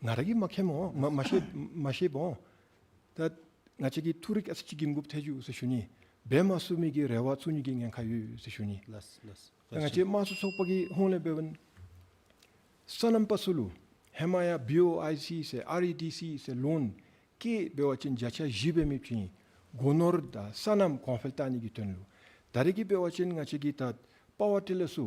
ང་ར་གིས་མ་མཁྱེནམ་འོང་མ་མ་ཤེས་མ་ཤེསཔ་འོང་། ད་ང་བཅས་ཀྱིས་ཐུགས་རིག་ཨ་ཙི་ཅིག་གྱོན་དགོཔ་ཐལ་འགྱོ་ཟེར་ཞུ་ནི། འབད་མ་ཚུགས་མི་གི་རེ་བ་བཙུགས་ནི་གི་ཉེན་ཁ་ཡོད་ཟེར་ཞུ་ནི། ལགས་ལགས། ད་ང་བཅས་དམངས་གཙོ་ཚོགས་པ་གི་ཧོངས་ལས་འབད་བ་ཅིན་སོ་ནམ་པ་ཚུ་ལུ་ཧེ་མ་ཡང་བི་ཨོ་ཨའི་སི་ཟེར་ཨར་ཨི་ཌི་སི་ཟེར་ལོན་བཀལ་འབད་བ་ཅིན་བརྒྱ་ཆ་བཞི་འབད་མི་བྱིན། སྒོ་ནོར་དང་སོ་ནམ་གོང་འཕེལ་བཏང་ནི་གི་དོན་ལུ། ད་རེས་ཀྱི་འབད་བ་ཅིན་ང་བཅས་ཀྱི་ད་པ་ཝར་ཊི་ལར་ཚུ་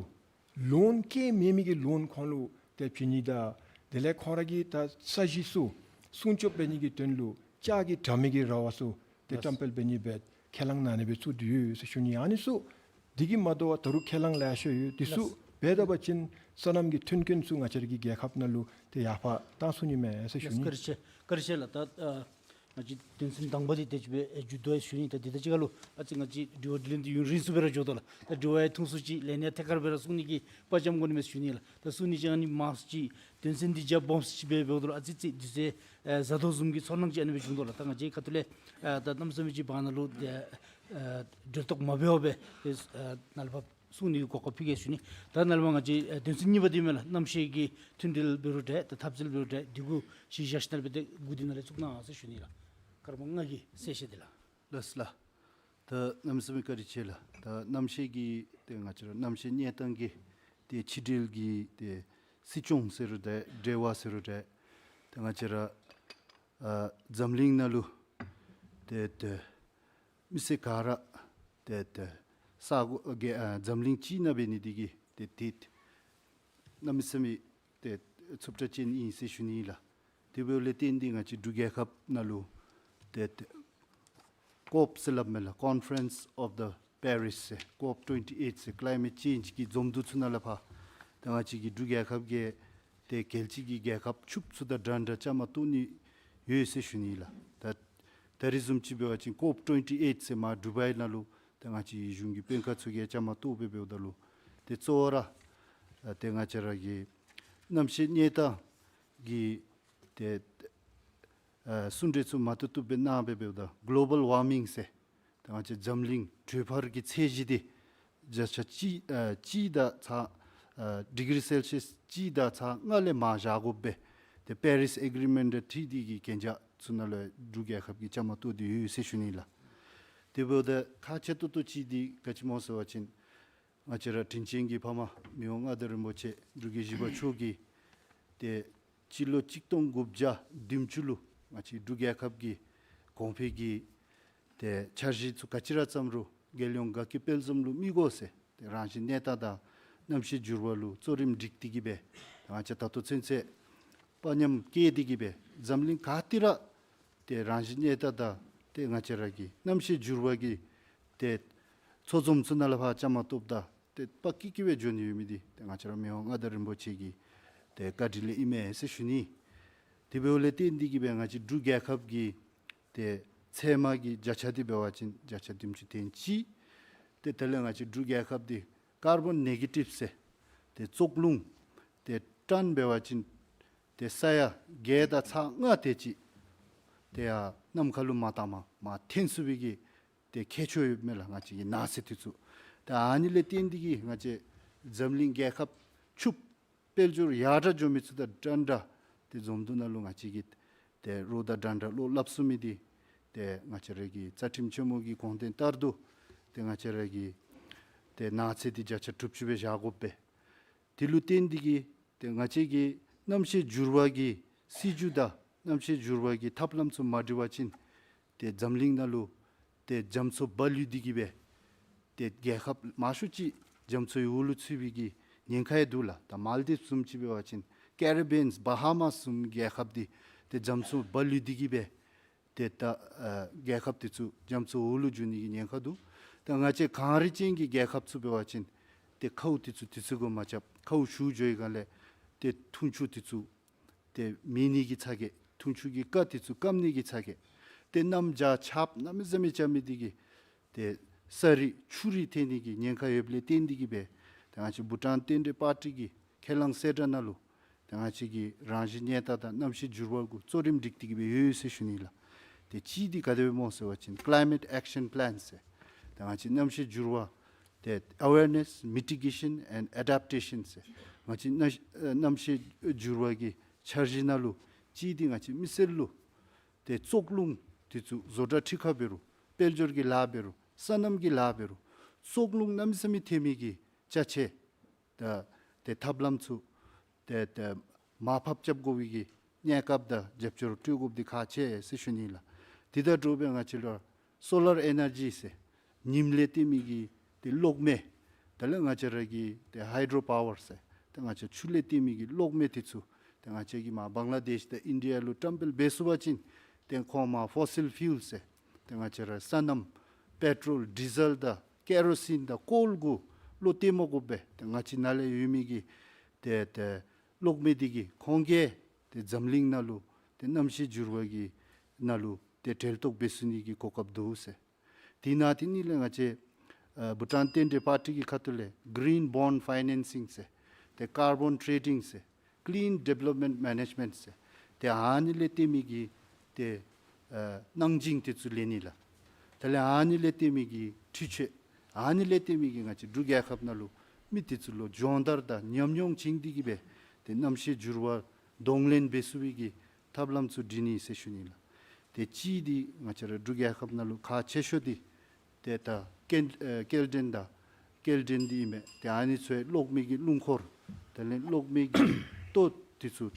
ལོན་བཀལ་མེད་མི་གི་ལོན་ཁོང་ལུ་ཏེ་བྱིན་ནི་དང་དེ་ལས་ཁོང་ར་གི་ད་ས་གཞི་ཚུ་སྲུང་སྐྱོབ་འབད་ནི་གི་དོན་ལུ་ལྕགས་ཀྱི་དྲ་མིག་གི་ར་བ་ཚུ་ཏེ་ལགས། བཀྲམ་སྤེལ་འབད་ནི་སྦེ་ཁས་བླངས་ནང་ཨ་ནེ་སྦེ་བཙུགས་ཏེ་ཡོད་ཟེར་ཞུ་ནི། ཨ་ནི་ཚུ་འདི་གིས་མ་དོ་བར་ད་རུང་ཁས་བླངས་ལེ་ཤ་ཡོད། འདི་ཚུ་ལགས། འབད་ད་པ་ཅིན་སོ་ནམ་གྱི་མཐུན་རྐྱེན་ཚུ་ང་བཅས་ར་གི་རྒྱལ་ཁབ་ནང་ལུ་ཏེ་ཡར་ཕར་བཏང་ཚུགས་ནི་མས་ཟེར་ཞུ་ལགས། ནི། བཀའ་དྲིན་ཆེ། བཀའ་དྲིན་ཆེ་ལགས། ད་ཨ་ང་བཅས་དོན་ཚན་དང་པ་འདི་དེ་ཅིག་སྦེ་ཨེ་མཇུག་བསྡུ་ཡི་ཞུ་ནི། ད་འདི་དང་གཅིག་ཁར་ལུ་ཨ་ཙི་ང་བཅས་དྲི་བ་དྲིས་ལན་འདི་ཡུན་རིང་སུ་སྦེ་ར་འགྱོ་དོ་ལགས། ད་དྲི་བ་ཡང་ཐུང་སུ་ཅིག་ལན་ཡང་ཐད་ཀར་སྦེ་ར་གསུང་ནི་གི་དཔའ་བཅམ་དགོ་ནི་མས་ཞུ་ནི་ལགས། ད་གསུང་ནི་ཅིག་ཨ་ནི་མང་སུ་ཅིག་དོན་ཚན་འདི་རྒྱ་སྦོམ་སུ་ཅིག་སྦེ་འབདཝ་ད་ལུ་ཨ་ཙི་ཙི་དུས་ཚོད་ཨེ་ཟད་དོ་བཟུམ་གྱི་ཚོར་སྣང་ཅིག་ཨ་ནི་སྦེ་བྱུང་དོ་ལགས། ད་ང་བཅས་ཁ་ཐུག་ལས་ཨེ་ད་གནམ་མེད་ས་མེད་ཅིག་བར་ན་ལུ་ཏེ་ཨེ་གྲོས་ཐོག་མ་འབད་བར་སྦེ་ཏེ་ཨེ་ནཱ་ལས་ཕར་གསུང་ནི་གི་གོ་སྐབས་ཕུལ་གེ་ཞུ་ནི། ད་ནཱ་ལས་ཕར་ང་བཅས་ཨེ་དོན་ཚན་གཉིས་པ་འདི་མས་ལགས། གནམ་གཤིས་ཀྱི་མཐུན་སྒྲིལ་འབད་རུང་འདྲ་ད་འཐབ་རྩོད་འབད་རུང་འདྲ་འདི་གུ་གཞི་བཞག་ཞིནམ་ལས་སྦེ་ཏེ་འགོ་འདི་ནཱ་ལས་བཙུགས་གནང་ཟེར་ཞུ་ནི་ལགས། སྐར་མ་ལྔ་གི་གསལ་བཤད་འདི་ལགས། ལགས་ལགས། ད་གནམ་མེད་ས་མེད་བཀའ་དྲིན་ཆེ་ལགས། ད་གནམ་གཤིས་ཀྱི་ཏེ་ང་བཅས་ར་གནམ་གཤིས་གནས་སྟངས་ཀྱི་ཏེ་ཕྱི་འབྲེལ་གྱི་ཏེ་སྲིད་སྐྱོང་ཟེར་རུང་འདྲ་འབྲེལ་བ་ཟེར་རུང་འདྲ་ཏེ་ང་བཅས་ར་ཨ་འཛམ་གླིང་ནང་ལུ་ཏེ་ཏེ་ མི་སེར་ག་ར་ཏེ་ཏེ་ས་གོ་གི་ཨ་འཛམ་གླིང་སྤྱི་ནང་འབད་ནི་འདི་གིས་ཏེ་ཏེ་གནམ་མེད་ས་མེད་ཏེ་རྩུབ་དྲགས་ཅན་ཨིན་ཟེར་ཞུ་ནི་ལགས། དེ་འབདཝ་ལས་བརྟེན་ཏེ་ང་བཅས་འབྲུག་རྒྱལ་ཁབ་ནང་ལུ་ཏེ་ཏེ་ཀོབ་ཟེར་སླབ་མས་ལགས། Conference of the Paris ཟེར། ཀོབ་ཊུ་ཝེན་ཊི་ཨེཊ་ཟེར། ཀ་ལའི་མེཊ་ཅེནཇ་གི་འཛོམས་འདུ་ཚུ་ནང་ལས་ཕར་ད་ང་བཅས་ཀྱི་འབྲུག་རྒྱལ་ཁབ་ཀྱིས་ཏེ་རྒྱལ་སྤྱི་གི་རྒྱལ་ཁབ་ཕྱུགཔོ་ཚུ་དང་འདྲན་འདྲ་བཅའ་མར་གཏོགས་ནི་ཡོད་ཟེར་ཞུ་ནི་ལགས། ད་ད་རིས་བཟུམ་ཅིག་འབད་བ་ཅིན་ཀོབ་ཊུ་ཝེན་ཊི་ཨེཊ་ཟེར་མར་ཌུ་བའི་ནང་ལུ་ཏེ་ང་བཅས་གཞུང་གི་དཔོན་ཁག་ཚུ་གིས་བཅའ་མར་གཏོགས་སྦེ་འབདཝ་ད་ལུ་ཏེ་གཙོ་བོ་ར་ཨ་ཏེ་ང་བཅས་ར་གི་གནམ་གཤིས་གནས་སྟངས་ཀྱི་ཏེ་ཨ་གསུང་གྲོས་ཚུ་མ་བཏུབ་བཏུབ་སྦེ་གནང་སྦེ་འབདཝ་ད་གློ་བཱལ་ཝར་མིང་ཟེར་ད་ང་བཅས་འཛམ་གླིང་དྲོད་འཕར་གྱི་ཚད་གཞི་འདི་བརྒྱ་ཆ་གཅིག་ཨ་གཅིག་དང་ཚག་ཨ་ཌི་གི་རི་སེལ་ཤི་ཡཱས་གཅིག་དང་ཚག་ལྔ་ལས་མར་བཞག་དགོ་པས། ཏེ་པེ་རིས་ཨེག་རི་མེནཊ་དང་འཁྲིལ་ཏེ་གི་གན་རྒྱ་ཚུ་ནང་ལུ་འབྲུག་རྒྱལ་ཁབ་ཀྱིས་བཅའ་མར་གཏོགས་ཏེ་ཡོད་ཟེར་ཞུ་ནི་ལགས། དེ་འབདཝ་ད་ཁག་ཆེ་ཏོག་ཏོ་ཅིག་འདི་ག་ཅི་སྨོ་ཟེར་བ་ཅིན་ང་བཅས་ར་དྲིན་ཅན་གྱི་ཕ་མ་མི་དབང་མངའ་བདག་རིན་པོ་ཆེ་འབྲུག་རྒྱལ་བཞི་པ་མཆོག་གིས་ཏེ་སྤྱི་ལོ་གཅིག་སྟོང་དགུ་བརྒྱ་བདུན་ཅུ་ལུ་ང་བཅས་འབྲུག་རྒྱལ་ཁབ་ཀྱི་གོང་འཕེལ་གྱི་ཏེ་འཆར་གཞི་ཚུ་ག་ཅི་ར་བརྩམ་རུང་རྒྱལ་ཡོངས་དགའ་སྐྱིད་དཔལ་འཛོམས་ལུ་དམིགས་དགོ་ཟེར། ཏེ་རང་བཞིན་གནས་སྟངས་དང་གནམ་གཤིས་འགྱུར་བ་ལུ་གཙོ་རིམ་སྒྲིག་སྟེ་གི་སྦེ་ང་བཅས་ད་ལྟོ་ཚུན་ཚོད་དཔའ་ཉམས་བསྐྱེད་དེ་གི་སྦེ་འཛམ་གླིང་ག་ཏེ་ར་ཏེ་རང་བཞིན་གནས་སྟངས་དང་ཏེ་ང་བཅས་ར་གི་གནམ་གཤིས་འགྱུར་བ་གི་ཏེ་ཚོགས་འཛོམས་ཚུ་ནང་ལས་ཕར་བཅའ་མར་གཏོགསཔ་ད་ཏེ་དཔའ་སྐྱིད་སྐྱིད་སྦེ་འགྱོ་ནི་ཡོད་མི་འདི་ཏེ་ང་བཅས་ར་མི་དབང་མངའ་བདག་རིན་པོ་ཆེ་གི་ཏེ་བཀའ་དྲིན་ལས་ཨིན་མས་ཟེར་ཞུ་ནི། དེ་འབདཝ་ལས་བརྟེན་ཏེ་གི་སྦེ་ང་བཅས་འབྲུག་རྒྱལ་ཁབ་ཀྱི་ཏེ་ཚལ་མ་གི་བརྒྱ་ཆ་འདི་འབད་བ་ཅིན་བརྒྱ་ཆ་བདུན་ཅུ་དོན་གཅིག། ཏེ་དེ་ལས་ང་བཅས་འབྲུག་རྒྱལ་ཁབ་འདི་ཀར་བཱོན་ནེ་གེ་ཊིབ་ཟེར་ཏེ་བཙོག་རླུང་ཏེ་ཊཱོན་འབད་བ་ཅིན་ཏེ་ས་ཡ་བརྒྱད་དང་ཚག་ལྔ་དེ་ཅིག་ཏེ་ཡར་ནམ་མཁའ་ལུ་མར་བཏངམ་མར་འཐོན་ཚུགས་པའི་གི་ཏེ་ཁྱད་ཆོས་ཡོད་མས་ལགས། ང་བཅས་ཀྱི་ནགས་ཚལ་འདི་ཚུ་ཏེ་ཨ་ནི་ལས་བརྟེན་ཏེ་གི་ང་བཅས་འཛམ་གླིང་རྒྱལ་ཁབ་ཕྱུགཔོ་དཔལ་འབྱོར་ཡར་དྲག་འགྱོ་མི་ཚུ་དང་འདྲན་འདྲ་ཏེ་འཛོམས་འདུ་ནང་ལུ་ང་བཅས་ཀྱིས་ཏེ་རོགས་དང་འདྲན་འདྲ་བློ་སླབ་ཚུགས་མི་འདི་ཏེ་ང་བཅས་ར་གི་རྩ་ཁྲིམས་ཆེན་མོ་གི་དགོངས་དོན་ལྟར་དུ་ཏེ་ང་བཅས་ར་གི་ཏེ་ནགས་ཚལ་འདི་བརྒྱ་ཆ་དྲུག་ཅུ་སྦེ་བཞག་དགོ་པས། དེ་ལུ་བརྟེན་ཏེ་གི་ཏེ་ང་བཅས་ཀྱི་གནམ་གཤིས་འགྱུར་བ་གི་སྲིད་བྱུས་དང་གནམ་གཤིས་འགྱུར་བ་གི་ཐབས་ལམ་ཚུ་མ་སྒྲིག་པ་ཅིན་ཏེ་འཛམ་གླིང་ནང་ལུ་ཏེ་རྒྱ་མཚོ་འབབ་ལུད་དེ་གི་སྦེ་ཏེ་རྒྱལ་ཁབ་མང་ཤོས་ཅིག་རྒྱ་མཚོའི་འོག་ལུ་ཚུད་པའི་གི་ཉེན་ཁ་ཡང་འདུག་ལགས། ད་མཱལ་དིབ་བཟུམ་ཅིག་འབད་བ་ཅིན་ཀེ་རི་བི་ཡཱན་བཱ་ཧཱ་མཱས་བཟུམ་རྒྱལ་ཁབ་འདི་ཏེ་རྒྱ་མཚོ་འབབ་ལུད་དེ་གི་སྦེ་ཏེ་ད་ཨ་རྒྱལ་ཁབ་དེ་ཚུ་རྒྱ་མཚོའི་འོག་ལུ་འགྱོ་ནི་གི་ཉེན་ཁ་འདུག། ད་ང་བཅས་གངས་རི་ཅན་གྱི་རྒྱལ་ཁབ་ཚུ་འབད་བ་ཅིན་ཏེ་ཁཝ་དེ་ཚུ་དུས་ཚོད་གུ་མ་རྐྱབ། ཁཝ་ཞུ་འགྱོ་བའི་སྒང་ལས་ཏེ་འཐུང་ཆུ་དེ་ཚུ་ཏེ་མེད་ནི་གི་ཚ་གྱང་། འཐུང་ཆུ་གི་རྐ་དེ་ཚུ་སྐམ་ནི་གི་ཚ་གྱང་། ཏེ་གནམ་བྱཱར་ཆརཔ་གནམ་མེད་ས་མེད་རྐྱབ་མི་དེ་གིས་ཏེ་ས་རུད་ཆུ་རུད་ཐོན་ནི་གི་ཉེན་ཁ་ཡོདཔ་ལས་བརྟེན་ཏེ་གི་སྦེ་ཏེ་ང་བཅས་བྷུ་ཊཱན་རྟེན་འབྲེལ་པར་ཊི་གི་ཁས་བླངས་གསལ་བསྒྲགས་ནང་ལུ་ཏེ་ང་བཅས་ཀྱི་རང་བཞིན་གནས་སྟངས་དང་གནམ་གཤིས་འགྱུར་བ་གུ་གཙོ་རིམ་སྒྲིག་སྟེ་གི་སྦེ་ཡོད་ཟེར་ཞུ་ནི་ལགས། ཏེ་གཅིག་འདི་ག་དེ་སྦེ་སྨོ་ཟེར་བ་ཅིན་Climate Action Plan ཟེར་ཏེ་ང་བཅས་གནམ་གཤིས་འགྱུར་བ་ཏེ་Awareness, Mitigation and Adaptation ཟེར་ང་བཅས་གནམ་གནམ་གཤིས་འགྱུར་བ་གི་འཆར་གཞི་ནང་ལུ་གཅིག་འདི་ང་བཅས་མི་སེར་ལུ་ཏེ་བཙོག་རླུང་དེ་ཚུ་བཟོ་གྲྭ་ཁྲི་ཁར་འབད་རུང་དཔལ་འབྱོར་གྱི་ལཱ་འབད་རུང་སོ་ནམ་གྱི་ལཱ་འབད་རུང་བཙོག་རླུང་གནམ་མེད་ས་མེད་ཐོན་མི་གི་ཅ་ཆས་ད་ཏེ་ཐབས་ལམ་ཚུ་ཏེ་ཏེ་མར་ཕབ་རྐྱབ་དགོ་པའི་གི་གནས་སྐབས་དང་རྒྱབ་སྐྱོར་སྤྲོད་དགོཔ་འདི་ཁག་ཆེ་ཟེར་ཞུ་ནི་ལགས། དེ་དང་འདྲཝ་སྦེ་ང་བཅས་ལུ་སོ་ལར་ཨེ་ནར་ཇི་ཟེར་ཉིམ་ལས་བཏོན་མི་གི་ཏེ་གློག་མེ་དེ་ལས་ང་བཅས་ར་གི་ཏེ་ཧའི་ཌྲོ་པ་ཝར་ཟེར་ཏེ་ང་བཅས་ཆུ་ལས་བཏོན་མི་གི་གློག་མེ་དེ་ཚུ་ཏེ་ང་བཅས་ཀྱིས་མར་བང་ལ་དེཤ་དང་ཨིན་ཌི་ཡ་ལུ་བཀྲམ་སྤེལ་འབད་ཚུགས་པ་ཅིན་ཏེ་ཁོང་མར་ཕོ་སིལ་ཕིའུལ་ཟེར་ཏེ་ང་བཅས་ར་སོ་ནམ་པེ་ཊོལ་ཌི་ཟེལ་དང་ཀེ་རོ་སིན་དང་ཀོལ་གུ་བློ་གཏད་མ་དགོ་པར་ཏེ་ང་བཅས་ནཱ་ལས་ཡོད་མི་གི་ཏེ་ཏེ་གློག་མེ་འདི་གིས་ཁོང་གིས་ཏེ་འཛམ་གླིང་ནང་ལུ་ཏེ་གནམ་གཤིས་འགྱུར་བ་གི་ནང་ལུ་ཏེ་གྲལ་གཏོགས་འབད་ཚུགས་ནི་གི་གོ་སྐབས་འདུག་ཟེར། དེ་ནང་དེ་ནི་ལས་ང་བཅས་ཨ་བྷུ་ཊཱན་རྟེན་འབྲེལ་པར་ཊི་གི་ཁ་ཐུག་ལས་Green Bond Financing ཟེར་ཏེ་Carbon Trading ཟེར་Clean Development Management ཟེར་ཏེ་ཨ་ནི་ལས་བརྟེན་མི་གི་ཏེ་ཨ་གནང་སྦྱིན་དེ་ཚུ་ལེན་ནི་ལགས། དེ་ལས་ཨ་ནི་ལས་བརྟེན་མི་གི་འཕྲུལ་ཆས་ཨ་ནི་ལས་བརྟེན་མི་གི་ང་བཅས་འབྲུག་རྒྱལ་ཁབ་ནང་ལུ་མི་དེ་ཚུ་ལུ་སྦྱོང་བརྡར་དང་ཉམས་མྱོང་བྱིན་ཏེ་གི་སྦེ་ཏེ་གནམ་གཤིས་འགྱུར་བ་གདོང་ལེན་འབད་ཚུགས་པའི་གི་ཐབས་ལམ་ཚུ་སྒྲིག་ནི་ཟེར་ཞུ་ནི་ལགས། ཏེ་གཅིག་འདི་ང་བཅས་ར་འབྲུག་རྒྱལ་ཁབ་ནང་ལུ་ཁག་ཆེ་ཤོས་འདི་ཏེ་ད་སྐྱེལ་ཨེ་སྐྱེལ་འདྲེན་དང་སྐྱེལ་འདྲེན་འདི་ཨིན་མས། ཏེ་ཨ་ནི་ཚུ་གློག་མེ་གི་རླུང་འཁོར་དེ་ལས་གློག་མེ་གི་ལྟོ་དེ་ཚུ་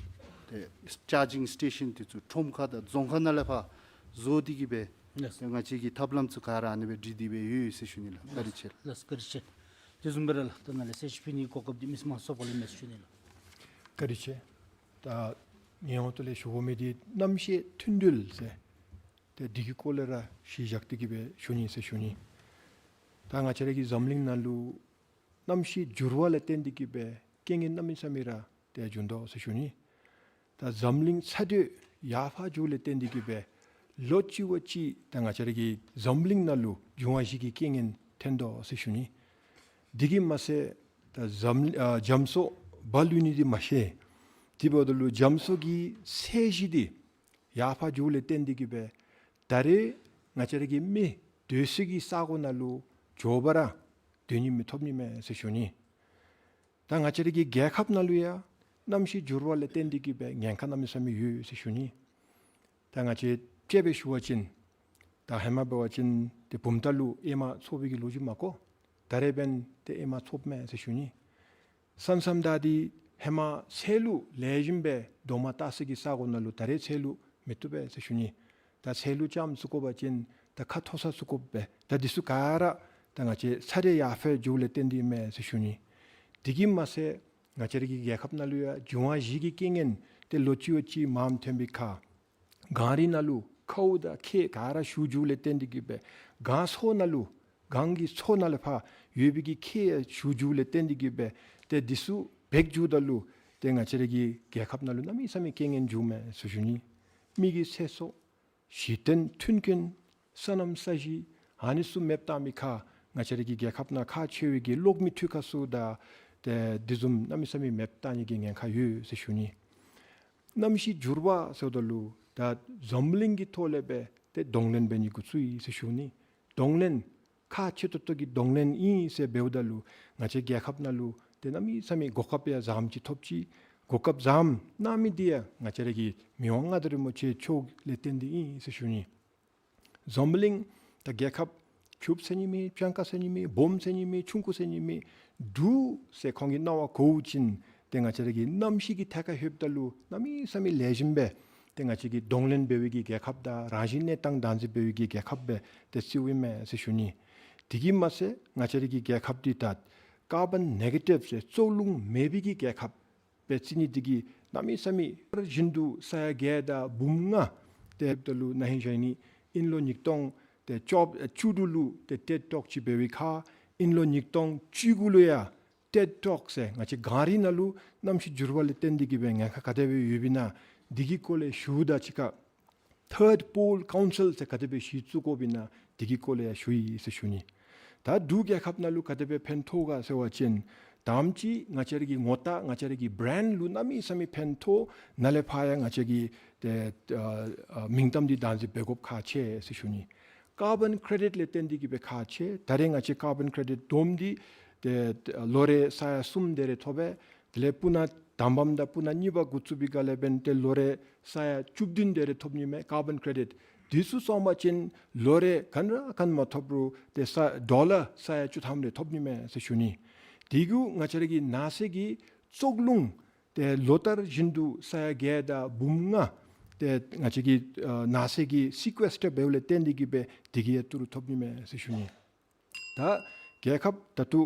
ཏེ་ཅར་ཇིང་སི་ཊེ་ཤཱན་དེ་ཚུ་ཁྲོམ་ཁ་དང་རྫོང་ཁ་ནང་ལས་ཕར་བཟོ་སྟེ་གི་སྦེ་ ལགས། ང་བཅས་ཀྱི་ཐབས་ལམ་ཚུ་ག་ར་ཨ་ནི་སྦེ་སྒྲིག་སྟེ་སྦེ་ཡོད་ཟེར་ཞུ་ནི་ལགས། བཀའ་དྲིན་ཆེ། ལགས་བཀའ་དྲིན་ཆེ། དེ་བཟུམ་སྦེ་ར་ལགས་ད་ནཱ་ལས་གསལ་བཤད་ཕུལ་ནིའི་གོ་སྐབས་འདི་མི་སེར་དམངས་གཙོ་ཚོགས་པ་ལུ་ཨིན་མས་ཟེར་ཞུ་ནི་ལགས། བཀའ་དྲིན་ཆེ། ད་ངེའི་ཧོངས་ལས་ཞུ་དགོ་མི་འདི་རྣམ་ཤེས་མཐུན་སྒྲིལ་ཟེར་ཏེ་འདི་གི་སྐོར་ལས་ར་གཞི་བཞག་སྟེ་གི་སྦེ་ཞུ་ནི་ཟེར་ཞུ་ནི། ད་ང་བཅས་ར་གི་འཛམ་གླིང་ནང་ལུ་གནམ་གཤིས་འགྱུར་བ་ལས་བརྟེན་ཏེ་གི་སྦེ་རྐྱེན་ངན་གནམ་མེད་ས་མེད་ར་ཏེ་འབྱུང་དོ་ཟེར་ཞུ་ནི། ད་འཛམ་གླིང་ཚ་དྲོད་ཡར་འཕར་འགྱོཝ་ལས་བརྟེན་ཏེ་གི་སྦེ་ལོ་གཅིག་བ་གཅིག་ད་ང་བཅས་ར་གི་འཛམ་གླིང་ནང་ལུ་འབྱུང་བ་བཞི་གི་རྐྱེན་ངན་ཐོན་དོ་ཟེར་ཞུ་ནི། དེ་གིས་མ་ཚད་ད་འཛམ་ཨ་རྒྱ་མཚོ་འབར་ལུས་ནི་འདི་མ་ཤེས། དེ་འབདཝ་ད་ལུ་རྒྱ་མཚོ་གི་ཚད་གཞི་འདི་ཡར་འཕར་འགྱོཝ་ལས་བརྟེན་ཏེ་གི་སྦེ་ད་རེས་ང་བཅས་ར་གི་མི་སྡོད་སའི་གི་ས་གོ་ནང་ལུ་མགྱོགས་པ་ར་སྡོད་ནི་མི་ཐོབ་ནི་མས་ཟེར་ཞུ་ནི། ད་ང་བཅས་ར་གི་རྒྱལ་ཁབ་ནང་ལུ་ཡང་གནམ་གཤིས་འགྱུར་བ་ལས་བརྟེན་ཏེ་གི་སྦེ་ཉེན་ཁ་གནམ་མེད་ས་མེད་ཡོད་ཟེར་ཞུ་ནི། ད་ང་བཅས་དཔྱེ་སྦེ་ཞུ་བ་ཅིན་ད་ཧེ་མ་འབད་བ་ཅིན་ཏེ་བུམ་ཐང་ལུ་ཨེ་མ་འཚོ་བའི་གི་ལོ་རྒྱུས་མ་གོ། ད་རེས་འབདན་ཏེ་ཨེ་མ་འཚོཝ་མས་ཟེར་ཞུ་ནི། ས་མཚམས་ད་འདི་ཧེ་མ་ཚལ་ལུ་ལེགས་ཤོམ་སྦེ་རྡོག་མ་བཏགས་སའི་གི་ས་གོ་ནང་ལུ་ད་རེས་ཚལ་ལུ་མི་བཏུབ་པས་ཟེར་ཞུ་ནི། ད་ཚལ་ལུ་ལྕངམ་བཙུགས་དགོ་པ་ཅིན་ད་ཁ་མཐོ་ས་བཙུགས་དགོ་པས། ད་འདི་ཚུ་ག་ར་ད་ང་བཅས་ཚ་དྲོད་ཡར་འཕར་འགྱོཝ་ལས་བརྟེན་ཏེ་མས་ཟེར་ཞུ་ནི། དེ་གིས་མ་ཚད་ང་བཅས་ར་གི་རྒྱལ་ཁབ་ནང་ལུ་ཡང་འབྱུང་བ་བཞི་གི་རྐྱེན་ངན་ཏེ་ལོ་གཅིག་བ་གཅིག་མངམ་ཐོན་པའི་ཁར་གངས་རི་ནང་ལུ་ཁཝ་དང་ཁྱེགས་ག་ར་ཞུ་འགྱོཝ་ལས་བརྟེན་ཏེ་གི་སྦེ་གངས་མཚོ་ནང་ལུ་གངས་ཀྱི་མཚོ་ནང་ལས་ཕར་ཡོད་པའི་གི་ཁྱེགས་ཡང་ཞུ་འགྱོཝ་ལས་བརྟེན་ཏེ་གི་སྦེ་ཏེ་འདི་ཚུ་འབད་འགྱོཝ་ད་ལུ་ཏེ་ང་བཅས་ར་གི་རྒྱལ་ཁབ་ནང་ལུ་གནམ་མེད་ས་མེད་རྐྱེན་ངན་འབྱུངམ་མས་ཟེར་ཞུ་ནི། མི་གི་ཚེ་སྲོག་གཞི་རྟེན་མཐུན་རྐྱེན་སོ་ནམ་ས་གཞི་ཨ་ནི་ཚུ་མེདཔ་བཏང་མི་ཁར་ང་བཅས་ར་གི་རྒྱལ་ཁབ་ནང་ཁག་ཆེ་བའི་གི་གློག་མེ་འཕྲུལ་ཁང་ཚུ་དང་ཏེ་དེ་བཟུམ་གནམ་མེད་ས་མེད་མེདཔ་བཏང་ནི་གི་ཉེན་ཁ་ཡོད་ཟེར་ཞུ་ནི། གནམ་གཤིས་འགྱུར་བ་ཟེརཝ་ད་ལུ་ད་འཛམ་གླིང་གི་ཐོག་ལས་སྦེ་ཏེ་གདོང་ལེན་འབད་ནི་འགོ་བཙུགས་ཡི་ཟེར་ཞུ་ནི། གདོང་ལེན་ཁག་ཆེ་ཏོག་ཏོ་གི་གདོང་ལེན་ཨིན་ཟེར་འབདཝ་ད་ལུ་ང་བཅས་རྒྱལ་ཁབ་ནང་ལུ་ཏེ་གནམ་མེད་ས་མེད་གོ་སྐབས་ཡང་བཟངམ་ཅིག་ཐོབ་ཅི། གོ་སྐབས་བཟངམ་གནང་མི་འདི་ཡང་ང་བཅས་ར་གི་མི་དབང་མངའ་བདག་རིན་པོ་ཆེ་མཆོག་ལས་བརྟེན་ཏེ་ཨིན་ཟེར་ཞུ་ནི། འཛམ་གླིང་ད་རྒྱལ་ཁབ་ཕྱུགཔོ་ཟེར་ནི་མེད། སྤྱང་ཀ་ཟེར་ནི་མེད། སྦོམ་ཟེར་ནི་མེད། ཆུང་ཀུ་ཟེར་ནི་མེད། འབྲུག་ཟེར་ཁོང་གི་རྣ་བར་གོ་ཅིན་ཏེ་ང་བཅས་ར་གི་གནམ་གཤིས་ཀྱི་ཐད་ཁར་ལྷོདཔ་ད་ལུ་གནམ་མེད་ས་མེད་ལེགས་ཤོམ་སྦེ་ཏེ་ང་བཅས་ཀྱིས་གདོང་ལེན་འབད་བའི་གི་རྒྱལ་ཁབ་དང་རང་བཞིན་གནས་སྟངས་བདག་འཛིན་འབད་བའི་གི་རྒྱལ་ཁབ་སྦེ་ཏེ་བརྩིཝ་ཨིན་མས་ཟེར་ཞུ་ནི། དེ་གིས་མ་ཚད་ང་བཅས་ར་གི་རྒྱལ་ཁབ་འདི་ད་ཀར་བཱོན་ནེ་གེ་ཊིབ་ཟེར་བཙོག་རླུང་མེད་པའི་གི་རྒྱལ་ཁབ་སྦེ་བརྩི་ནི་འདི་གིས་གནམ་མེད་ས་མེད་བཞིན་དུ་ས་ཡ་བརྒྱད་དང་འབུམ་ལྔ་ཏེ་ད་ལུ་ན་ཧིང་གཞེས་ནིང་ཨིན་ལོ་ཉིས་སྟོང་ཏེ་བཅོ་བཅུ་དྲུག་ལུ་ཏེ་ཊེཌ་ཊོཀ་ཅིག་འབད་བའི་ཁར་ཨིན་ལོ་ཉིས་སྟོང་བཅུ་དགུ་ལུ་ཡང་ཊེཌ་ཊོཀ་ཟེར་ང་བཅས་གངས་རི་ནང་ལུ་གནམ་གཤིས་འགྱུར་བ་ལས་བརྟེན་ཏེ་གི་སྦེ་ཉེན་ཁ་ག་དེ་སྦེ་ཡོདཔ་ཨིན་ན་འདི་གི་སྐོར་ལས་ཞུཝ་ད་གཅིག་ཁར་ཐཱརཌ་པོལ་ཀའུན་སིལ་ཟེར་ག་དེ་སྦེ་གཞི་བཙུགས་དགོཔ་ཨིན་ན་འདི་གི་སྐོར་ལས་ཡང་ཞུ་ཡི་ཟེར་ཞུ་ནི། ད་འབྲུག་རྒྱལ་ཁབ་ནང་ལུ་ག་དེ་སྦེ་ཕན་ཐོགས་ག་ཟེར་བ་ཅིན་དང་པ་ཅིག་ང་བཅས་ར་གི་ངོ་རྟགས་ང་བཅས་ར་གི་བྷི་རེནཌ་ལུ་གནམ་མེད་ས་མེད་ཕན་ཐོགས། ནཱ་ལས་ཕར་ཡང་ང་བཅས་ཀྱི་ཏེ་ཨ་ཨ་མིང་གཏམ་འདི་བདག་འཛིན་འབད་དགོཔ་ཁག་ཆེ་ཟེར་ཞུ་ནི། ཀར་བཱོན་ཀེ་རེ་ཌིཊ་ལས་བརྟེན་ཏེ་གི་སྦེ་ཁག་ཆེ། ད་རེས་ང་བཅས་ཀར་བཱོན་ཀེ་རེ་ཌིཊ་བསྡོམས་འདི་ཏེ་ལོ་རེ་ས་ཡ་གསུམ་དེ་རེ་ཐོབ་པས། དེ་ལས་སྤུ་ན་དང་པམ་དང་སྤུ་ན་གཉིས་པ་འགོ་བཙུགས་པའི་སྒང་ལས་འབདན་ཏེ་ལོ་རེ་ས་ཡ་བཅུ་བདུན་དེ་རེ་ཐོབ་ནི་མས་ཀར་བཱོན་ཀེ་རེ་ཌིཊ། དེ་ཚུ་བསྡོམས་པ་ཅིན་ལོ་རེ་ག་ནི་ར་ག་ནི་མ་ཐོབ་རུང་ཏེ་ས་ཌོ་ལར་ས་ཡ་བཅུ་ཐམ་རེ་ཐོབ་ནི་མས་ཟེར་ཞུ་ནི། དེ་གུ་ང་བཅས་ར་གི་ནགས་ཚལ་གྱི་བཙོག་རླུང་ཏེ་ལོ་ལྟར་བཞིན་དུ་ས་ཡ་བརྒྱད་དང་འབུམ་ལྔ་ཏེ་ང་བཅས་ཀྱི་ཨ་ནགས་ཚལ་གྱི་སི་ཀུ་ཨེསི་ཊར་འབདཝ་ལས་བརྟེན་ཏེ་གི་སྦེ་དེ་གིས་ཡང་ཏི་རུ་ཐོབ་ནི་མས་ཟེར་ཞུ་ནི། ད་རྒྱལ་ཁབ་ད་ལྟོ་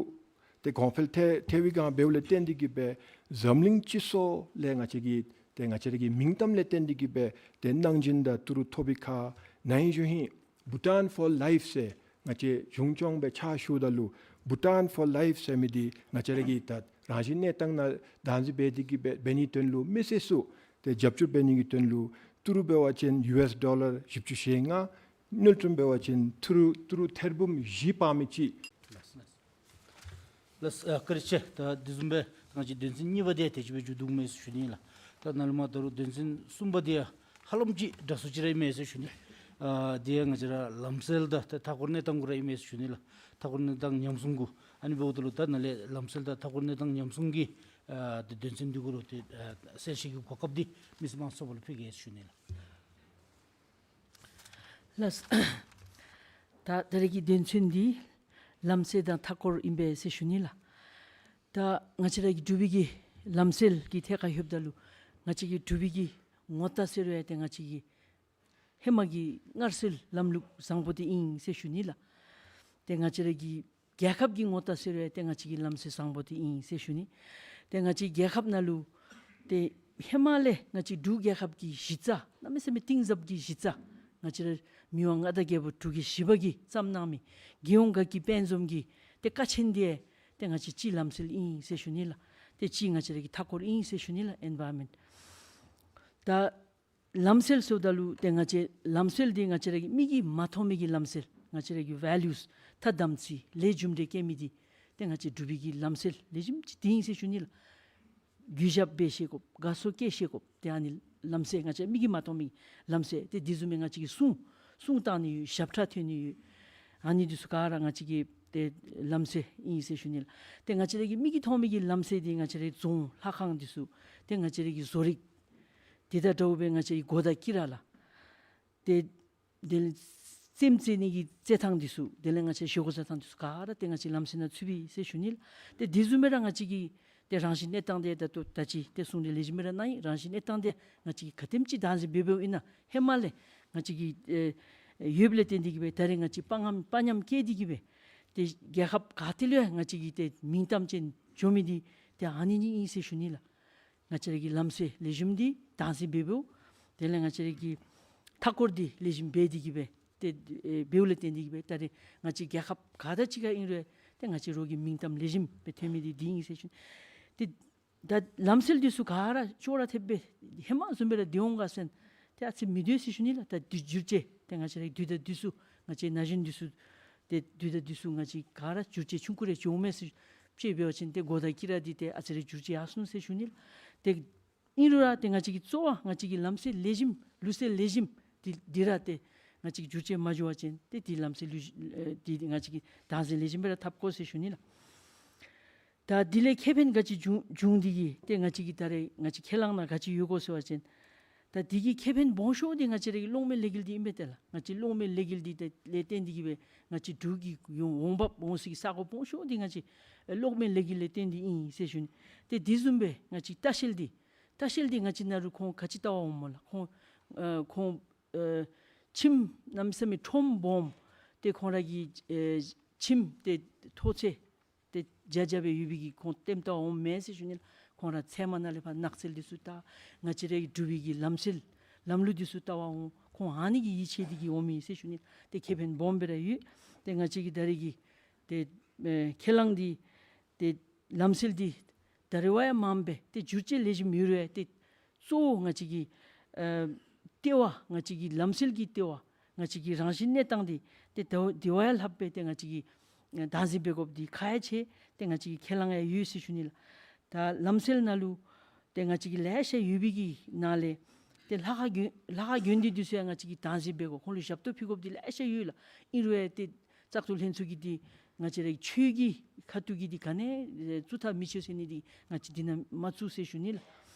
ཏེ་གོང་འཕེལ་ཐལ་ཐལ་བའི་སྒང་འབདཝ་ལས་བརྟེན་ཏེ་གི་སྦེ་འཛམ་གླིང་སྤྱི་ཚོགས་ལས་ང་བཅས་ཀྱི་ཏེ་ང་བཅས་ར་གི་མིང་གཏམ་ལས་བརྟེན་ཏེ་གི་སྦེ་ཏེ་གནང་སྦྱིན་དང་ཏི་རུ་ཐོབ་པའི་ཁར་ན་ཧིང་གཞེས་ནིང་བྷུ་ཊཱན་ཕོར་ལའིཕ་ཟེར་ང་བཅས་གཞུང་སྐྱོང་སྦེ་ཕྱག་ཞུཝ་ད་ལུ་བྷུ་ཊཱན་ཕོར་ལའིཕ་ཟེར་མི་འདི་ང་བཅས་ར་གི་ད་རང་བཞིན་གནས་སྟངས་ནང་བདག་འཛིན་འབད་དེ་གི་སྦེ་འབད་ནིའི་དོན་ལུ་མི་སེར་ཚུ་ཏེ་རྒྱབ་སྐྱོར་འབད་ནི་གི་དོན་ལུ་ཏི་རུ་འབད་བ་ཅིན་ཡུ་ཨེསི་ཌོ་ལར་བཞི་བཅུ་ཞེ་ལྔ། དངུལ་ཀྲམ་འབད་བ་ཅིན་ཏི་རུ་ཏི་རུ་ཐེར་འབུམ་བཞི་སྤར་མི་ཅིག། ལགས་ཨ་བཀའ་དྲིན་ཆེ། ད་དེ་བཟུམ་སྦེ་ང་བཅས་དོན་ཚན་གཉིས་པ་འདི་ཡང་དེ་ཅིག་སྦེ་མཇུག་བསྡུཝ་མས་ཟེར་ཞུ་ནི་ལགས། ད་ནཱ་ལས་མར་ད་རུང་དོན་ཚན་གསུམ་པ་འདི་ཡང་ཧ་ལམ་ཅིག་འདྲ་སུ་ཅིག་ར་ཨིན་མས་ཟེར་ཞུ་ནི། ཨ་འདི་ཡང་ང་བཅས་ར་ལམ་སྲོལ་དང་ད་མཐའ་འཁོར་གནས་སྟངས་གུ་ར་ཨིན་མས་ཟེར་ཞུ་ནི་ལགས། མཐའ་འཁོར་གནས་སྟངས་ཉམས་སྲུང་གུ་ཨ་ནི་འབདཝ་ད་ལུ་ད་ནཱ་ལས་ལམ་སྲོལ་དང་མཐའ་འཁོར་གནས་སྟངས་ཉམས་སྲུང་གི་ཨ་དོན་ཚན་འདི་གུ་ར་ཏེ་ཨ་གསལ་བཤད་ཀྱི་གོ་སྐབས་འདི་མི་སེར་དམངས་གཙོ་ཚོགས་པ་ལུ་ཕུལ་གེ་ཟེར་ཞུ་ནི་ལགས། ལགས། ད་ད་རེས་ཀྱི་དོན་ཚན་འདི་ལམ་སྲོལ་དང་མཐའ་འཁོར་ཨིན་པས་ཟེར་ཞུ་ནི་ལགས། ད་ང་བཅས་ར་གི་འབྲུག་པའི་གི་ལམ་སྲོལ་གྱི་ཐད་ཁར་ལྷོདཔ་ད་ལུ་ང་བཅས་ཀྱི་འབྲུག་པའི་གི་ངོ་རྟགས་ཟེར་རུང་ཡང་ཏེ་ང་བཅས་ཀྱི་ ཧེ་མ་གི་སྔར་སྲོལ་ལམ་ལུགས་བཟང་པོ་འདི་ཨིན་ཟེར་ཞུ་ནི་ལགས། ཏེ་ང་བཅས་ར་གི་རྒྱལ་ཁབ་ཀྱི་ངོ་རྟགས་ཟེར་རུང་ཏེ་ང་བཅས་ཀྱི་ལམ་སྲོལ་བཟང་པོ་འདི་ཨིན་ཟེར་ཞུ་ནི། ཏེ་ང་བཅས་རྒྱལ་ཁབ་ནང་ལུ་ཏེ་ཧེ་མ་ལས་ང་བཅས་འབྲུག་རྒྱལ་ཁབ་ཀྱི་གཞི་རྩ་གནམ་མེད་ས་མེད་གཏིང་ཟབ་ཀྱི་གཞི་རྩ་ང་བཅས་ར་མི་དབང་མངའ་བདག་རྒྱལ་པོ་དྲུག་གི་བཞི་པ་གིས་བརྩམས་གནང་མི་རྒྱལ་ཡོངས་དགའ་སྐྱིད་དཔལ་འཛོམས་ཀྱི་ཏེ་ཀ་ཆེན་འདི་ཏེ་ང་བཅས་སྤྱིའི་ལམ་སྲོལ་ཨིན་ཟེར་ཞུ་ནི་ལགས། ཏེ་སྤྱིའི་ང་བཅས་ར་གི་མཐའ་འཁོར་ཨིན་ཟེར་ཞུ་ནི་ལགས། ཨེན་བཱའི་རོན་མེནཊ། ད་ལམ་སྲོལ་ཟེརཝ་ད་ལུ་ཏེ་ང་བཅས་ལམ་སྲོལ་འདི་ང་བཅས་ར་གི་མིག་གིས་མ་མཐོང་མི་གི་ལམ་སྲོལ་ང་བཅས་ར་གི་ཝེ་ལུས་ཐ་དམ་ཚིག་ལས་རྒྱུ་འབྲས་སྐྱེ་མི་འདི་ཏེ་ང་བཅས་འབྲུག་པའི་གི་ལམ་སྲོལ་ལེགས་ཤོམ་ཅིག་འདི་ཨིན་ཟེར་ཞུ་ནི་ལགས། གུས་ཞབས་འབད་ཤེས་དགོཔ། དགའ་ཚོར་སྐྱེ་ཤེས་དགོཔ། ཏེ་ཨ་ནི་ལམ་སྲོལ་ང་བཅས་མིག་གིས་མ་མཐོང་མི་ལམ་སྲོལ་ཏེ་འདི་བཟུམ་མའི་ང་བཅས་ཀྱི་སྲུང་སྲུང་བཏང་ནི་ཡོད། ཞབས་ཁྲ་འཐེན་ནི་ཡོད། ཨ་ནི་འདི་ཚུ་ག་ར་ང་བཅས་ཀྱི་ཏེ་ལམ་སྲོལ་ཨིན་ཟེར་ཞུ་ནི་ལགས། ཏེ་ང་བཅས་ར་གི་མིག་གིས་མཐོང་མི་གི་ལམ་སྲོལ་འདི་ང་བཅས་རའི་རྫོང་ལྷ་ཁང་འདི་ཚུ་ཏེ་ང་བཅས་ར་གི་བཟོ་རིག་དེ་དང་འདྲཝ་སྦེ་ང་བཅས་ཀྱི་གོ་དང་དཀྱི་ར་ལགས། ཏེ་དེ་ལས་རྩེདམོ་རྩེ་ནི་གི་རྩེད་ཐང་འདི་ཚུ་དེ་ལས་ང་བཅས་བཞེས་སྒོ་རྩེད་ཐང་འདི་ཚུ་ག་ར་ཏེ་ང་བཅས་ལམ་སྲོལ་ནང་ཚུད་པས་ཟེར་ཞུ་ནི་ལགས། ཏེ་འདི་བཟུམ་སྦེ་ར་ང་བཅས་ཀྱི་ཏེ་རང་བཞིན་གནས་སྟངས་འདི་ད་ལྟོ་ད་ཅི་ཏེ་གསུང་གྲོས་ལེགས་ཤོམ་སྦེ་ར་གནང་ཡི། རང་བཞིན་གནས་སྟངས་འདི་ང་བཅས་ཀྱིས་ག་དེམ་ཅིག་བདག་འཛིན་འབད་འབདཝ་ཨིན་ན་ཧེ་མ་ལས་ང་བཅས་ཀྱི་ཨེ་ཡོདཔ་ལས་བརྟེན་ཏེ་གིས་སྦེ་ད་རེས་ང་བཅས་དཔའ་ངམ་དཔའ་ཉམས་སྐྱེས་ཏེ་གིས་སྦེ་ཏེ་རྒྱལ་ཁབ་ག་ཏེ་ལུ་ཡང་ང་བཅས་ཀྱིས་ཏེ་མིང་གཏམ་ཅན་འགྱོ་མི་འདི་ཏེ་ཨ་ནི་ནི་ཨིན་ཟེར་ཞུ་ནི་ལགས། ང་བཅས་ར་གི་ལམ་སྲོལ་ལེགས་ཤོམ་འདི་བདག་འཛིན་འབད་འབདཝ། དེ་ལས་ང་བཅས་ར་གི་མཐའ་འཁོར་འདི་ལེགས་ཤོམ་འབད་དེ་གིས་སྦེ་ཏེ་ཨེ་འབདཝ་ལས་བརྟེན་ཏེ་གིས་སྦེ་ད་རེས་ང་བཅས་རྒྱལ་ཁབ་ག་དང་གཅིག་ཁར་ཨིན་རུང་ཏེ་ང་བཅས་རོགས་ཀྱི་མིང་གཏམ་ལེགས་ཤོམ་སྦེ་ཐོན་མི་འདི་འདི་ཨིན་ཟེར་ཞུ་ནི། ཏེ་ད་ལམ་སྲོལ་འདི་ཚུ་ག་ར་ཅོག་ར་འཐདཔ་སྦེ་ཧེ་མ་བཟུམ་སྦེ་ར་སྡོད་འོང་ག་ཟེར་ན་ཏེ་ཨ་ཙི་མི་སྡོད་ཟེར་ཞུ་ནི་ལགས། ད་འདི་འགྱུར་བཅོས་ཏེ་ང་བཅས་ར་དུས་དང་དུས་སུ་ང་བཅས་ན་གཞོན་འདི་ཚུ་ཏེ་དུས་དང་དུས་སུ་ང་བཅས་ག་ར་འགྱུར་བཅོས་ཆུང་ཀུ་རེ་འགྱོཝ་མས་ཟེར་དཔྱེ་འབད་བ་ཅིན་ཏེ་གོ་དང་དཀྱི་ར་འདི་ཏེ་ཨ་ཙི་རེ་འགྱུར་བཅོས་ཡར་སོང་ཟེར་ཞུ་ནི་ལགས། ཏེ་ཨིན་རུང་ར་ཏེ་ང་བཅས་ཀྱི་གཙོ་བོ་ང་བཅས་ཀྱི་ལམ་སྲོལ་ལེགས་ཤོམ་ལུགས་སྲོལ་ལེགས་ཤོམ་འདི་འདི་ར་ཏེ་ང་བཅས་ཀྱི་འགྱུར་བཅོས་མ་འགྱོ་བ་ཅིན་ཏེ་འདི་ལམ་སྲོལ་ལུགས་ཨེ་འདི་ང་བཅས་ཀྱིས་བདག་འཛིན་ལེགས་ཤོམ་སྦེ་ར་འཐབ་དགོ་ཟེར་ཞུ་ནི་ལགས། ད་འདི་ལས་ཁེ་ཕན་ག་ཅི་བྱུང་བྱུང་འདི་གིས་ཏེ་ང་བཅས་ཀྱི་ད་རེས་ང་བཅས་ཁས་བླངས་ནང་ག་ཅི་ཡོད་གོ་ཟེར་བ་ཅིན་ད་འདི་གི་ཁེ་ཕན་སྦོམ་ཤོས་འདི་ང་བཅས་ར་གི་གློག་མེ་ལས་འགུལ་འདི་ཨིན་པས་ཏེ་ལགས། ང་བཅས་གློག་མེ་ལས་འགུལ་འདི་ཏེ་ལས་བརྟེན་ཏེ་གིས་སྦེ་ང་བཅས་འབྲུག་གི་ཡོང་འོང་འབབ་འོང་སའི་གི་ས་གོ་སྦོམ་ཤོས་འདི་ང་བཅས་ཨེ་གློག་མེ་ལས་འགུལ་ལས་བརྟེན་ཏེ་ཨིན་ཟེར་ཞུ་ནི། ཏེ་འདི་བཟུམ་སྦེ་ང་བཅས་ལྟ་བཤལ་འདི་ལྟ་བཤལ་འདི་ང་བཅས་ནང་ལུ་ཁོང་ག་ཅི་ལྟ་བར་འོངམ་སྨོ་ལགས། ཁོང་ཨེ་ཁོང་ཨེ་ཁྱིམ་གནམ་མེད་ས་མེད་ཁྲོམ་སྦོམ་ཏེ་ཁོང་ར་གི་ཨེ་ཁྱིམ་ཏེ་མཐོ་ཚད་ཏེ་བརྒྱ་བརྒྱ་སྦེ་ཡོད་པའི་གི་ཁོང་ལྟདམོ་ལྟ་བར་འོངམ་མེན་ཟེར་ཞུ་ནི་ལགས། ཁོང་ར་ཚལ་མ་ནང་ལས་ཕར་ནགས་ཚལ་འདི་ཚུ་ལྟ་ང་བཅས་ར་གི་འབྲུག་པའི་གི་ལམ་སྲོལ་ལམ་ལུགས་འདི་ཚུ་ལྟ་བར་འོང་། ཁོང་ཨ་ནི་གིས་ཡིད་ཆེས་ཏེ་གིས་འོངམ་ཨིན་ཟེར་ཞུ་ནི་ལགས། ཏེ་ཁེ་ཕན་སྦོམ་སྦེ་ར་ཡོད། ཏེ་ང་བཅས་ཀྱིས་ད་རེས་ཀྱི་ཏེ་ཨེ་ཁས་བླངས་འདི་ཏེ་ལམ་སྲོལ་འདི་ད་རེས་བ་ཡང་མངམ་སྦེ་ཏེ་འགྱུར་བཅོས་ལེགས་ཤོམ་ཡོད་རུང་ཡང་ཏེ་གཙོ་བོ་ང་བཅས་ཀྱི་ཨེ་ལྟེ་བ་ང་བཅས་ཀྱི་ལམ་སྲོལ་གྱི་ལྟེ་བ་ང་བཅས་ཀྱི་རང་བཞིན་གནས་སྟངས་འདི་ཏེ་ད་དེ་བ་ཡང་ལྷགཔ་སྦེ་ཏེ་ང་བཅས་ཀྱིས་ཨེ་བདག་འཛིན་འབད་དགོཔ་འདི་ཁག་ཡང་ཆེ། ཏེ་ང་བཅས་ཀྱི་ཁས་བླངས་ཡང་ཡོད་ཟེར་ཞུ་ནི་ལགས། ད་ལམ་སྲོལ་ནང་ལུ་ཏེ་ང་བཅས་ཀྱི་ལེ་ཤ་ཡོད་པའི་གི་ནང་ལས་ཏེ་ལྷ་ཁང་དགོན་ལྷ་ཁང་དགོན་སྡེ་འདི་ཚུ་ཡང་ང་བཅས་ཀྱིས་བདག་འཛིན་འབད་དགོ། ཁོང་ལུ་ཞབས་ཏོག་ཕུལ་དགོཔ་འདི་ལེ་ཤ་ཡོད་ལགས། ཨིན་རུང་ཡང་ཏེ་བཙག་འཐུ་ལྷན་ཚོགས་ཀྱིས་འདི་ང་བཅས་ར་གི་ཆོས་ཀྱི་ཁ་ཐུག་གི་འདི་ག་ནི་ཨེ་བཙུགས་ཐབས་མི་ཆོག་ཟེར་ནི་འདི་ང་བཅས་འདི་ནང་མ་བཙུགས་ཟེར་ཞུ་ནི་ལགས།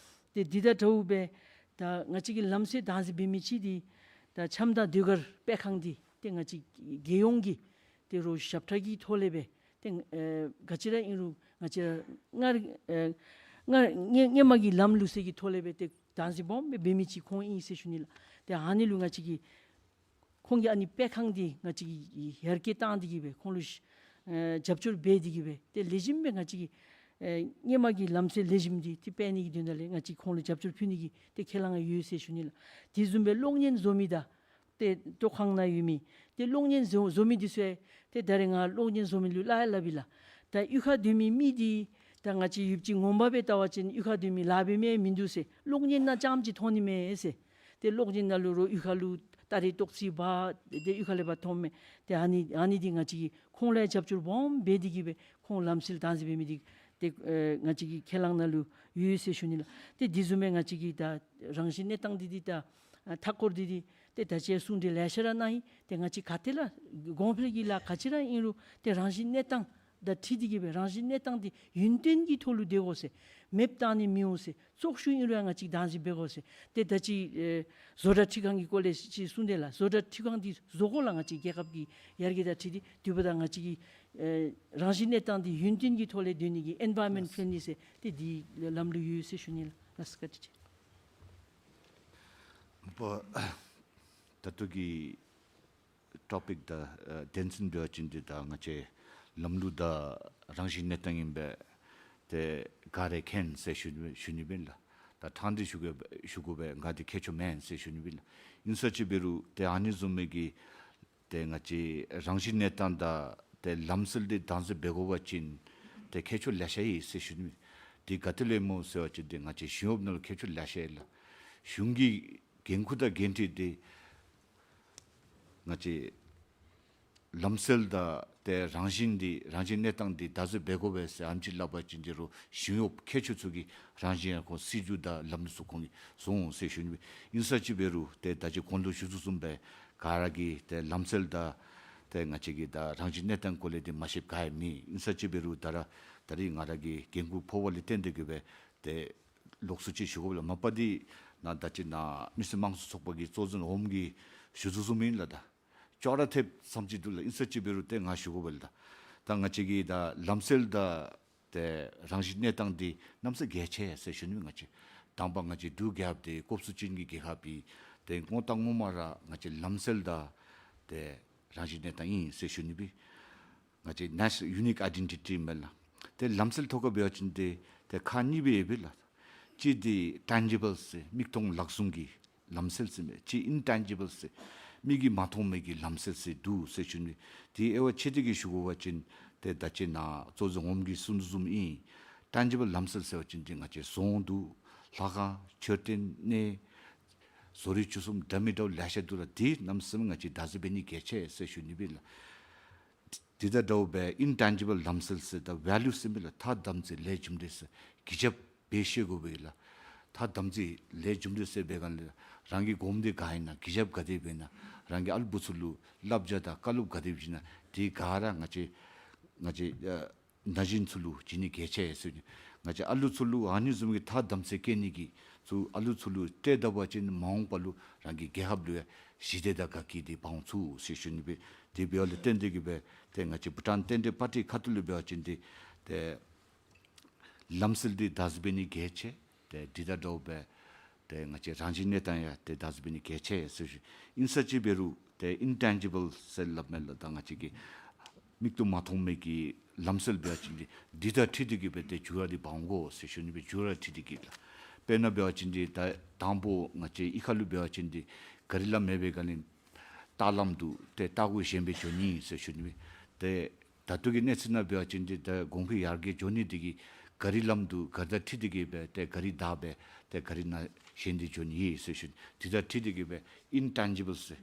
ཏེ་འདི་དང་འདྲཝ་སྦེ་ད་ང་བཅས་ཀྱི་ལམ་སྲོལ་བདག་འཛིན་འབད་མི་ཅིག་འདི་ད་བྱམས་དང་ཟློས་གར་སྤེལ་ཁང་འདི་ཏེ་ང་བཅས་རྒྱལ་ཡོངས་ཀྱི་ཏེ་རོགས་ཞབས་ཁྲ་གི་ཐོག་ལས་སྦེ་ཏེ་ཨེ་ག་ཅི་ར་ཨིན་རུང་ང་བཅས་ར་སྔར་ཨེ་སྔར་སྔ་སྔ་མ་གི་ལམ་ལུགས་སྲོལ་གྱི་ཐོག་ལས་སྦེ་ཏེ་བདག་འཛིན་སྦོམ་སྦེ་འབད་མི་ཅིག་ཁོང་ཨིན་ཟེར་ཞུ་ནི་ལགས། ཏེ་ཨ་ནི་ལུ་ང་བཅས་ཀྱིས་ཁོང་གི་ཨ་ནི་སྤེལ་ཁང་འདི་ང་བཅས་ཀྱིས་ཡར་རྒྱས་བཏང་སྟེ་གིས་སྦེ་ཁོང་ལུ་ཨེ་རྒྱབ་སྐྱོར་འབད་དེ་གིས་སྦེ་ཏེ་ལེགས་ཤོམ་སྦེ་ང་བཅས་ཀྱིས་ཨེ་སྔ་མ་གི་ལམ་སྲོལ་ལེགས་ཤོམ་འདི་ཏེ་སྤེལ་ནི་གི་དོན་དག་ལས་ང་བཅས་ཁོང་ལུ་རྒྱབ་སྐྱོར་ཕུལ་ནི་གི་ཏེ་ཁས་བླངས་ཡོད་ཟེར་ཞུ་ནི་ལགས། དེ་བཟུམ་སྦེ་གློག་བརྙན་བཟོ་མི་དང་ཏེ་ལྟོ་ཁང་ནང་ཡོད་མི་ཏེ་གློག་བརྙན་བཟོ་བཟོ་མི་འདི་ཚུ་ཡང་ཏེ་ད་རེས་ང་གློག་བརྙན་བཟོ་མི་ལུ་སླབ་ཡང་སླབ་ཨིན་ལགས། ད་གཡུས་ཁར་སྡོད་མི་མི་འདི་ད་ང་བཅས་ཡུདཔ་ཅིག་ངོ་མ་སྦེ་བལྟ་བ་ཅིན་གཡུས་ཁར་སྡོད་མི་ལཱ་འབད་མི་མིན་འདུག་ཟེར། གློག་བརྙན་ནང་རྐྱངམ་ཅིག་མཐོང་ནི་མས་ཟེར། ཏེ་གློག་བརྙན་ནང་ལུ་རོགས་གཡུས་ཁ་ལུ་སྟ་རེ་ཏོག་ཙི་འབག་ཏེ་གཡུས་ཁ་ལས་ཕར་མཐོངམ་མས། ཏེ་ཨ་ནི་ཨ་ནི་འདི་ང་བཅས་ཀྱིས་ཁོང་ལུ་ཡང་རྒྱབ་སྐྱོར་སྦོམ་འབད་དེ་གིས་སྦེ་ཁོང་ལམ་སྲོལ་བདག་འཛིན་འབད་མི་འདི་ཏེ་ཨེ་ང་བཅས་ཀྱི་ཁས་བླངས་ནང་ལུ་ཡོད་ཟེར་ཞུ་ནི་ལགས། ཏེ་དེ་བཟུམ་སྦེ་ང་བཅས་ཀྱི་ད་རང་བཞིན་གནས་སྟངས་འདི་འདི་ད་ཨ་མཐའ་འཁོར་འདི་འདི་ཏེ་ད་ཅི་གསུང་གྲོས་ལེ་ཤ་ར་གནང་ཡི། ཏེ་ང་བཅས་ག་ཏེ་ལུ་གོང་འཕེལ་གྱི་ལཱ་ག་ཅི་ར་ཨིན་རུང་ཏེ་རང་བཞིན་གནས་སྟངས་དང་འཁྲིལ་ཏེ་གིས་སྦེ་རང་བཞིན་གནས་སྟངས་འདི་ཡུན་བརྟན་གྱི་ཐོག་ལུ་སྡོད་དགོ་ཟེར། མེདཔ་བཏང་ནི་མི་འོང་ཟེར། བཙོག་ཤོས་ཨིན་རུང་ཡང་ང་བཅས་བདག་འཛིན་འབད་དགོ་ཟེར། ཏེ་ད་ཅི་ཨེ་བཟོ་གྲྭ་འཕྲུལ་ཁང་གི་སྐོར་ལས་ཅིག་གསུང་དེས་ལགས། བཟོ་གྲྭ་འཕྲུལ་ཁང་འདི་བཟོ་དགོ་ལགས། ང་བཅས་རྒྱལ་ཁབ་ཀྱི་ཡར་རྒྱས་དང་འཁྲིལ་ཏེ་དུས་པ་དང་ང་བཅས་ཀྱི་ཨེ་རང་བཞིན་གནས་སྟངས་འདི་ཡུན་བརྟན་གྱི་ཐོག་ལས་སྡོད་ནི་གི་ཨེན་བཱའི་རོན་མེནཊ་ཕྲེན་ལི་ཟེར་ཏེ་འདི་ལམ་ལུགས་ཡོད་ཟེར་ཞུ་ནི་ལགས། ལགས་སོ་བཀའ་དྲིན་ཆེ། ཨོ། ད་ལྟོ་གི་ཊོ་པིཀ་དང་ཨ་དོན་ཚན་འབད་བ་ཅིན་འདི་ད་ང་བཅས་ལམ་ལུགས་དང་རང་བཞིན་གནས་སྟངས་ཨིན་པས། ཏེ་ག་ར་མཁྱེན་ཟེར་ཞུ་ནི་ཞུ་ནི་སྦེ་ཨིན་ལགས། ད་ཕྲང་སྟེ་ཞུ་དགོ་ཞུ་དགོ་པས། ང་འདི་མཁས་མཆོག་མེན་ཟེར་ཞུ་ནི་སྦེ་ཨིན་ལགས། ཨིན་ས་ཅིག་འབད་རུང་ཏེ་ཨ་ནི་བཟུམ་མའི་གི་ཏེ་ང་བཅས་རང་བཞིན་གནས་སྟངས་དང་ཏེ་ལམ་སྲོལ་འདི་བདག་འཛིན་འབད་དགོ་པ་ཅིན་ཏེ་མཁས་མཆོག་ལེ་ཤ་ཡོད་ཟེར་ཞུ་ནི། འདི་ག་ཏེ་ལས་སྨོ་ཟེར་བ་ཅིན་ཏེ་ང་བཅས་གཞུང་གཡོགཔ་ནང་ལུ་མཁས་མཆོག་ལེ་ཤ་ཡོད་ལགས། གཞུང་གི་འགན་ཁུར་དང་འགན་འཁྲི་འདི་ང་བཅས་ལམ་སྲོལ་དང་ཏེ་རང་བཞིན་འདི་རང་བཞིན་གནས་སྟངས་འདི་བདག་འཛིན་འབད་དགོ་པས་ཟེར་ཨེམ་ཅིག་སླབ་པ་ཅིན་འདི་རུང་གཞུང་གཡོགཔ་མཁས་མཆོག་ཚུ་གིས་རང་བཞིན་ཡང་ཁོང་སྲིད་བྱུས་དང་ལམ་ལུགས་ཚུ་ཁོང་གིས་བཟོ་འོང་ཟེར་ཞུ་ནི། ཨིན་ས་ཅིག་འབད་རུང་ཏེ་ད་ཅི་གོང་ལུ་ཞུ་དོ་བཟུམ་སྦེ་ག་ར་གིས་ཏེ་ལམ་སྲོལ་དང་ཏེ་ང་བཅས་ཀྱི་ད་རང་བཞིན་གནས་སྟངས་སྐོར་ལས་འདི་མ་ཤེསཔ་ག་ཡང་མེད། ཨིན་ས་ཅིག་འབད་རུང་ད་ར་ད་རིས་ང་ར་གིས་འགན་ཁུར་ཕོག་པ་ལས་བརྟེན་ཏེ་གིས་སྦེ་ཏེ་ལོགས་སུ་ཅིག་ཞུ་དགོ་པས་ལགས། མ་པ་འདི་ནཱ་ད་ཅི་ནཱ་མི་སེར་དམངས་གཙོའི་ཚོགས་པ་གི་གཙོ་འཛིན་འོགམ་གིས་ཞུ་དོ་བཟུམ་ཨིན་ལགས། ད་ཅོག་ར་འཐདཔ་ཙམ་ཅིག་འདུག་ལགས། ཨིན་ས་ཅིག་འབད་རུང་ཏེ་ང་ཞུ་དགོ་པས་ལགས། ད་ད་ང་བཅས་ཀྱི་ད་ལམ་སྲོལ་དང་ཏེ་རང་བཞིན་གནས་སྟངས་འདི་གནམ་ས་གལ་ཆེ་ཟེར་ཞུ་ནི། ང་བཅས་དང་པ་ང་བཅས་འབྲུག་རྒྱལ་ཁབ་འདི་སྐོབས་སུ་བཅིངས་ཀྱི་རྒྱལ་ཁབ་ཨིན། ཏེ་ངོ་ད་ངོ་མ་ར་ང་བཅས་ལམ་སྲོལ་དང་ཏེ་རང་བཞིན་གནས་སྟངས་ཨིན་ཟེར་ཞུ་ནི་སྦེ། ང་བཅས་ནེ་ཤ་ཡུ་ནིཀ་ཨའི་ཌེན་ཊི་ཊི་མས་ལགས། ཏེ་ལམ་སྲོལ་ཐོག་ཁར་འབད་བ་ཅིན་ཏེ་ཏེ་ཁག་གཉིས་སྦེ་ཡོད་པས་ལགས། གཅིག་འདི་ཊེན་ཇི་བཱལ་ཟེར་མིག་མཐོང་ལག་ཟུང་གི་ལམ་སྲོལ་ཟེར་མས། གཅིག་ཨིན་ཊེན་ཇི་བཱལ་ཟེར་མིག་གིས་མ་མཐོང་མི་གི་ལམ་སྲོལ་ཟེར་འདུག་ཟེར་ཞུ་ནི། དེ་དབྱེ་བ་ཕྱེ་སྟེ་གིས་ཞུ་དགོ་པ་ཅིན་ཏེ་ད་ཅི་ནཱ་གཙོ་འཛིན་འོགམ་གིས་གསུང་དོ་བཟུམ་ཨིན། ཊེན་ཇི་བཱལ་ལམ་སྲོལ་ཟེར་བ་ཅིན་ཏེ་ང་བཅས་རྫོང་འདུག། ལྷ་ཁང་མཆོད་རྟེན་གནས་བཟོ་རིག་བཅུ་གསུམ་འདྲ་མི་འདྲཝ་ལེ་ཤ་འདུག་ལགས། དེ་གནམ་ས་མེད་ང་བཅས་བདག་འཛིན་འབད་ནི་གལ་ཆེ་ཟེར་ཞུ་ནི་སྦེ་ལགས། དེ་དང་འདྲཝ་སྦེ་ཨིན་ཊེན་ཇི་བཱལ་ལམ་སྲོལ་ཟེར་ད་ཝེ་ལུ་ཟེར་མི་ལགས། ཐ་དམ་ཚིག་ལས་རྒྱུ་འབྲས་ཟེར་གུས་ཞབས་འབད་ཤེས་དགོ་པས་ལགས། ཐ་དམ་ཚིག་ལས་རྒྱུ་འབྲས་ཟེར་འབད་ག་ལས་རང་གི་གོམས་འདྲིས་ག་ཨིན་ན་གུས་ཞབས་ག་དེ་འབད་ན་རང་གི་ཨ་ལུ་བུ་ཚུ་ལུ་བསླབ་བྱ་དང་བཀའ་སློབ་ག་དེ་བྱིན་ན་དེ་ག་ར་ང་བཅས་ང་བཅས་ཨ་ན་གཞོན་ཚུ་ལུ་བྱིན་ནི་གལ་ཆེ་ཟེར་ནི། ང་བཅས་ཨ་ལུ་ཚུ་ལུ་ཨ་ནི་བཟུམ་གྱི་ཐ་དམ་ཚིག་བསྐྱེད་ནི་གི་ཚུ་ཨ་ལུ་ཚུ་ལུ་སྤྲོད་ད་པ་ཅིན་མ་འོངས་པ་ལུ་རང་གི་རྒྱལ་ཁབ་ལུ་ཡང་ཞི་བདེ་དང་དགའ་སྐྱིད་འདི་འབག་འོང་ཚུགས་ཟེར་ཞུ་ནི་སྦེ། དེ་འབདཝ་ལས་བརྟེན་ཏེ་གིས་སྦེ་ཏེ་ང་བཅས་བྷུ་ཊཱན་རྟེན་འབྲེལ་པར་ཊི་ཁ་ཐུག་ལས་འབད་བ་ཅིན་ཏེ་ཏེ་ལམ་སྲོལ་འདི་བདག་འཛིན་འབད་ནི་གལ་ཆེ། ཏེ་འདི་དང་འདྲཝ་སྦེ་ཏེ་ང་བཅས་རང་བཞིན་གནས་སྟངས་ཡང་ཏེ་བདག་འཛིན་འབད་ནི་གལ་ཆེ་ཟེར་ཞུ། ཨིན་ས་ཅིག་འབད་རུང་ཏེ་ཨིན་ཊེན་ཇི་བཱལ་ཟེར་སླབ་མས་ལགས། ད་ང་བཅས་ཀྱི་མིག་ཏུ་མ་མཐོང་མི་གི་ལམ་སྲོལ་འབད་བ་ཅིན་འདི་འདི་དང་འཁྲིལ་ཏེ་གིས་སྦེ་ཏེ་འགྱུར་བ་འདི་འབག་འོང་གོ་ཟེར་ཞུ་ནི་སྦེ། འགྱུར་བ་འཁྲིལ་ཏེ་གིས་ལགས། དཔེར་ན་འབད་བ་ཅིན་འདི་ད་དང་པོ་ང་བཅས་གཡུས་ཁ་ལུ་འབད་བ་ཅིན་འདི་ག་རི་ལམ་མེད་པའི་སྒང་ལས་རྟ་ལམ་འདུག། ཏེ་རྟ་གུ་ཞོན་སྦེ་འགྱོ་ནི་ཟེར་ཞུ་ནི་སྦེ། ཏེ་ད་ལྟོ་གི་གནས་ཚུལ་ནང་འབད་བ་ཅིན་འདི་ད་གོང་འཕེལ་ཡར་རྒྱས་འགྱོ་ནི་འདི་གིས་ག་རི་ལམ་འདུག། ག་རི་དང་འཁྲིལ་ཏེ་གིས་སྦེ་ཏེ་ག་རི་བདའ་སྦེ་ཏེ་ག་རི་ནང་ཞོན་ཏེ་འགྱོ་ནི་ཨིན་ཟེར་ཞུ་ནི། འདི་དང་འཁྲིལ་ཏེ་གིས་སྦེ་ཨིན་ཊེན་ཇི་བཱལ་ཟེར་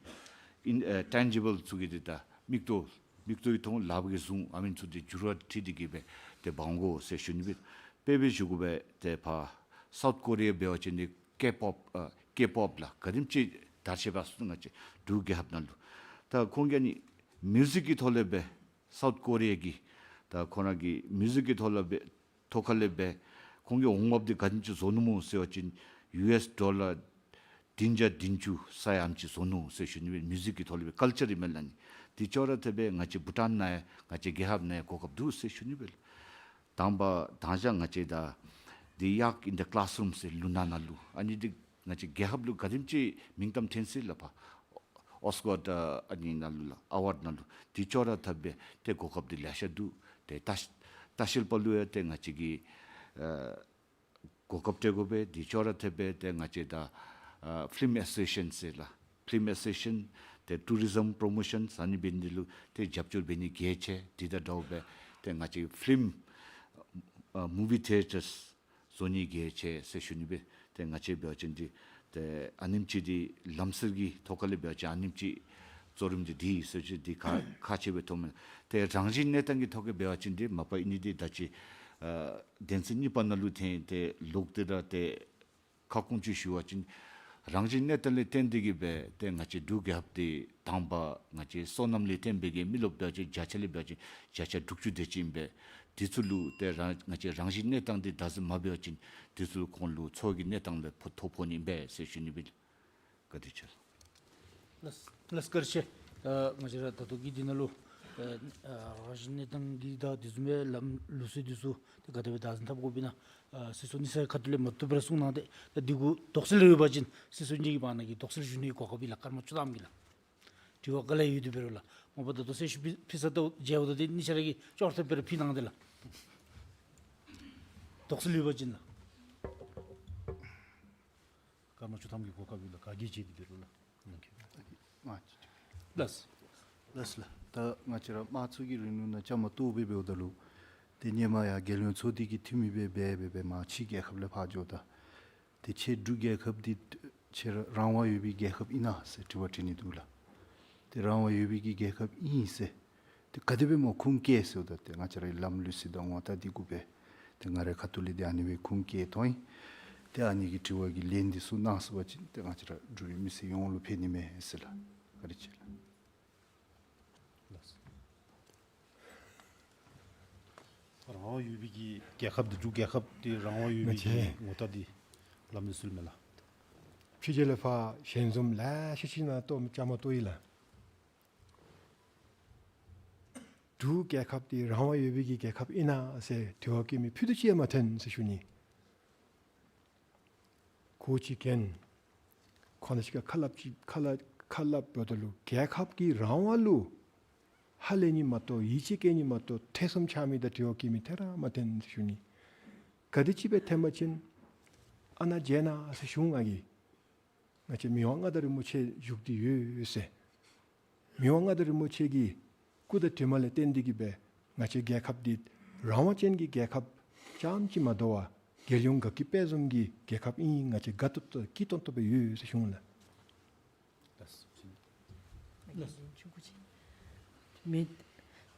ཨིན་ཨ་ཊེན་ཇི་བཱལ་ཚུ་གི་འདི་ད་མིག་ཏོ་མིག་ཏོ་གིས་མཐོང་ལགཔ་གིས་བཟུང་ཨ་མི་ཚུ་འདི་འགྱུར་བ་འཁྲིལ་ཏེ་གིས་སྦེ་ཏེ་འབག་འོང་གོ་ཟེར་ཞུ་ནི་སྦེ། དཔེ་སྦེ་ཞུ་དགོ་པས། ཏེ་ཕར་སའུཐ་ཀོ་རི་ཡ་འབད་བ་ཅིན་འདི་ཀེ་པོབ་ཨ་ཀེ་པོབ་ལགས་ག་དེམ་ཅིག་དར་ཁྱབ་སོང་ང་བཅས་འབྲུག་རྒྱལ་ཁབ་ནང་ལུ། ད་ཁོང་གིས་ཨ་ནི་མིའུ་ཟིག་གི་ཐོག་ལས་སྦེ་སའུཐ་ཀོ་རི་ཡ་གི་ད་ཁོང་ར་གི་མིའུ་ཟིག་གི་ཐོག་ལས་སྦེ་ཐོག་ཁ་ལས་སྦེ་ཁོང་གི་འོང་འབབ་འདི་ག་དེམ་ཅིག་བཟོ་ནུག་སྨོ་ཟེར་བ་ཅིན་ཡུ་ཨེསི་ཌོ་ལར་བདུན་བརྒྱ་བདུན་ཅུ་ས་ཡ་ཨ་ནེམ་ཅིག་བཟོ་ནུག་ཟེར་ཞུ་ནི་སྦེ། མིའུ་ཟིག་གི་ཐོག་ལས་སྦེ་ཀཱལ་ཅར་ཨིན་མས་ལགས། ཨ་ནི་འདི་ཅོག་ར་འཐདཔ་སྦེ་ང་བཅས་བྷུ་ཊཱན་ནང་ཡང་ང་བཅས་རྒྱལ་ཁབ་ནང་ཡང་གོ་སྐབས་འདུག་ཟེར་ཞུ་ནི་སྦེ་ལགས། དང་པ་དང་ཞག་ང་བཅས་ད་འདི་ཡག་ཨིན་ད་ཀི་ལཱསི་རུམ་ཟེར་ལུ་ནག་ནང་ལུ་ཨ་ནི་འདི་ང་བཅས་རྒྱལ་ཁབ་ལུ་ག་དེམ་ཅིག་མིང་གཏམ་ཐོན་སོ་ཡི་ལགས། ཕར་ཨོསི་ཀར་ཨ་ནི་ནང་ལུ་ལགས་ཨ་ཝཱཌ་ནང་ལུ། འདི་ཅོག་ར་འཐདཔ་སྦེ་ཏེ་གོ་སྐབས་འདི་ལེ་ཤ་འདུག། ཏེ་ལྟ་ལྟ་བཤལ་པ་ལུ་ཡང་ཏེ་ང་བཅས་ཀྱིས་ཨ་གོ་སྐབས་སྤྲོད་དགོ་པས། འདི་ཅོག་ར་འཐདཔ་སྦེ་ཏེ་ང་བཅས་ད་ཨ་ཕི་ལིམ་ཨེ་སོ་སི་ཨེ་ཤཱན་ཟེར་ལགས། ཕི་ལིམ་ཨེ་སོ་སི་ཨེ་ཤཱན་ཏེ་ཊུ་རི་ཛིམ་པྲོ་མོ་ཤཱན་ཟེར་ཨ་ནི་འབད་ནི་འདི་ལུ་ཏེ་རྒྱབ་སྐྱོར་འབད་ནི་གལ་ཆེ། འདི་དང་འདྲཝ་སྦེ་ཏེ་ང་བཅས་ཕི་ལིམ་ཨ་མུ་ཝི་ཐི་ཡེ་ཊརསི་བཟོ་ནི་གལ་ཆེ་ཟེར་ཞུ་ནི་སྦེ། ཏེ་ང་བཅས་འབད་བ་ཅིན་འདི་ཏེ་ཨ་ནེམ་ཅིག་འདི་ལམ་སྲོལ་གྱི་ཐོག་ཁ་ལས་འབད་བ་ཅིན་ཨ་ནེམ་ཅིག་གཙོ་རིམ་འདི་འདི་ཟེར་ཅིག་འདི་ཁག་ཁག་ཆེ་སྦེ་མཐོངམ་མས། ཏེ་རང་བཞིན་གནས་སྟངས་ཀྱི་ཐོག་ཁར་འབད་བ་ཅིན་འདི་མ་པ་ཨིན་ནི་འདི་ད་ཅི་ཨ་དོན་ཚན་གཉིས་པ་ནང་ལུ་ཐོན། ཏེ་ལོག་སྟེ་ར་ཏེ་ཁ་སྐོང་ཅིག་ཞུ་བ་ཅིན་རང་བཞིན་གནས་སྟངས་ལས་བརྟེན་ཏེ་གིས་སྦེ་ཏེ་ང་བཅས་འབྲུག་རྒྱལ་ཁབ་འདི་དང་པ་ང་བཅས་སོ་ནམ་ལས་བརྟེན་པའི་གི་མི་རློབས་འབད་བ་ཅིན་བརྒྱ་ཆ་ལས་འབད་བ་ཅིན་བརྒྱ་ཆ་དྲུག་ཅུ་དེ་ཅིག་ཨིན་པས། དེ་ཚུ་ལུ་ཏེ་རང་ང་བཅས་རང་བཞིན་གནས་སྟངས་འདི་བདག་འཛིན་མ་འབད་བ་ཅིན་དེ་ཚུ་ལུ་ཁོང་ལུ་འཚོ་བའི་གནས་སྟངས་ལུ་ཕོག་ཐུག་ཕོག་ནི་ཨིན་པས་ཟེར་ཞུ་ནི་སྦེ་ལགས། བཀའ་དྲིན་ཆེ་ལགས། ལགས་ལགས་བཀའ་དྲིན་ཆེ། ད་ང་བཅས་ར་ད་ལྟོ་གི་འདི་ནང་ལུ་ ཨ་ཨ་རང་བཞིན་གནས་སྟངས་ཀྱི་ད་དེ་བཟུམ་སྦེ་ལམ་ལུགས་སྲོལ་འདི་ཚུ་ཏེ་ག་དེ་སྦེ་བདག་འཛིན་འཐབ་དགོཔ་ཨིན་ན་ཨ་སྲིད་ཚོགས་ཨ་ནི་ཚུ་ཁ་ཐུག་ལས་མ་བཏུབ་པར་གསུངས་གནང་སྟེ། ད་འདི་གུ་དོགས་སེལ་ཡོད་པ་ཅིན་སྲིད་ཚོགས་ཨ་ནི་གི་བར་ན་གི་དོགས་སེལ་ཞུ་ནི་གོ་སྐབས་ཨིན་ལགས། ཀརྨ་ཆོས་དརམ་གྱིས་ལགས། དྲི་བ་ག་ལས་ཡོད་དེ་འབད་རུང་ལགས། མ་པ་ད་དོགས་སེལ་ཞུ་ཕུལ་ཕུལ་ཚར་ཏེ་མཇལཝ་ད་འདི་གཉིས་ཆ་ར་གིས་ཅོག་འཐདཔ་སྦེ་ར་ཕུལ་གནང་སྟེ་ལགས། དོགས་སེལ་ཡོད་པ་ཅིན་ལགས། ཀརྨ་ཆོས་དརམ་གྱིས་གོ་སྐབས་ཡོད་ལགས། ག་གིས་མཇལ་ཏེ་འབད་རུང་ལགས། ལགས། ལགས་ལགས། ད་ང་བཅས་ར་དམངས་གཙོ་གི་རིང་ལུགས་ནང་བཅའ་མར་གཏོགས་སྦེ་འབདཝ་ད་ལུ་ཏེ་ཧེ་མ་ཡང་རྒྱལ་ཡོངས་ཚོགས་སྡེ་གི་འཐུས་མི་སྦེ་འབད་འབད་འབད་མར་ཕྱི་རྒྱལ་ཁབ་ལས་ཕར་འགྱོཝ་ད་ཏེ་ཁྱེད་འབྲུག་རྒྱལ་ཁབ་འདི་ཁྱེད་རང་རང་དབང་ཡོད་པའི་རྒྱལ་ཁབ་ཨིན་ན་ཟེར་དྲི་བ་དྲི་ནི་འདུག་ལགས། ཏེ་རང་དབང་ཡོད་པའི་གི་རྒྱལ་ཁབ་ཨིན་ཟེར། ཏེ་ག་དེ་སྦེ་མོ་ཁུངས་བཀལ་ཟེརཝ་ད་ཏེ་ང་བཅས་རའི་ལམ་ལུགས་སྲོལ་དང་ངོ་རྟགས་འདི་གུ་སྦེ་ཏེ་ང་རའི་ཁ་ཐུག་ལས་ཏེ་ཨ་ནི་སྦེ་ཁུངས་བཀལ་དོ་ཨིན། ཏེ་ཨ་ནི་གི་དྲི་བ་གི་ལན་འདི་ཚུ་གནང་ཚུགས་པ་ཅིན་ཏེ་ང་བཅས་ར་འབྲུག་པའི་མི་སེར་ཡོངས་ལུ་ཕན་ནི་མས་ཟེར་ལགས། བཀའ་དྲིན་ཆེ་ལགས། རང་དབང་ཡོད་པའི་གི་རྒྱལ་ཁབ་འདི་འབྲུག་རྒྱལ་ཁབ་འདི་རང་དབང་ཡོད་པའི་གི་ང་བཅས་ངོ་རྟགས་འདི་ལམ་ལུགས་སྲོལ་མས་ལགས། ཕྱི་རྒྱལ་ལས་ཕར་ཞལ་འཛོམས་ལེ་ཤ་ཅིག་ནང་གཏོགས་བཅའ་མར་གཏོགས་ཡི་ལགས། འབྲུག་རྒྱལ་ཁབ་འདི་རང་དབང་ཡོད་པའི་གི་རྒྱལ་ཁབ་ཨིན་ན་ཟེར་དྲི་བ་བཀོད་མི་ཕུད་རྡོག་གཅིག་ཡང་མ་ཐོན་ཟེར་ཞུ་ནི། གོ་ཅི་གན། ཁོང་ཚུ་གཅིག་ཁར་ཁ་སླབ་ཅི་ཁ་སླབ་ཁ་སླབ་འབདཝ་ད་ལུ་རྒྱལ་ཁབ་ཀྱི་རང་དབང་ལུ་ཧ་ལས་ནི་མ་གཏོགས་ཡིད་ཆེས་བསྐྱེད་ནི་མ་གཏོགས་ཐེ་ཚོམ་ཆགས་མི་དང་དྲི་བ་བཀོད་མི་ཐད་ར་མ་ཐོན་ཟེར་ཞུ་ནི། ག་དེ་ཅིག་སྦེ་ཐོན་པ་ཅིན་ཨ་ནཱ་མཇལ་གནང་ཟེར་ཞུ་ང་གིས། ང་བཅས་མི་དབང་མངའ་བདག་རིན་པོ་ཆེ་བཞུགས་ཏེ་ཡོད་ཟེར། མི་དབང་མངའ་བདག་རིན་པོ་ཆེ་གི་སྐུ་དང་གྲིབ་མ་ལས་བརྟེན་ཏེ་གིས་སྦེ་ང་བཅས་རྒྱལ་ཁབ་འདི་རང་དབང་ཅན་གྱི་རྒྱལ་ཁབ་རྐྱངམ་ཅིག་མ་དོ་བར་རྒྱལ་ཡོངས་དགའ་སྐྱིད་དཔལ་འཛོམས་ཀྱི་རྒྱལ་ཁབ་ཨིན། ང་བཅས་དགའ་ཏོག་ཏོ་སྐྱིད་ཏོང་ཏོ་སྦེ་ཡོད་ཟེར་ཞུ་ལགས། མེད།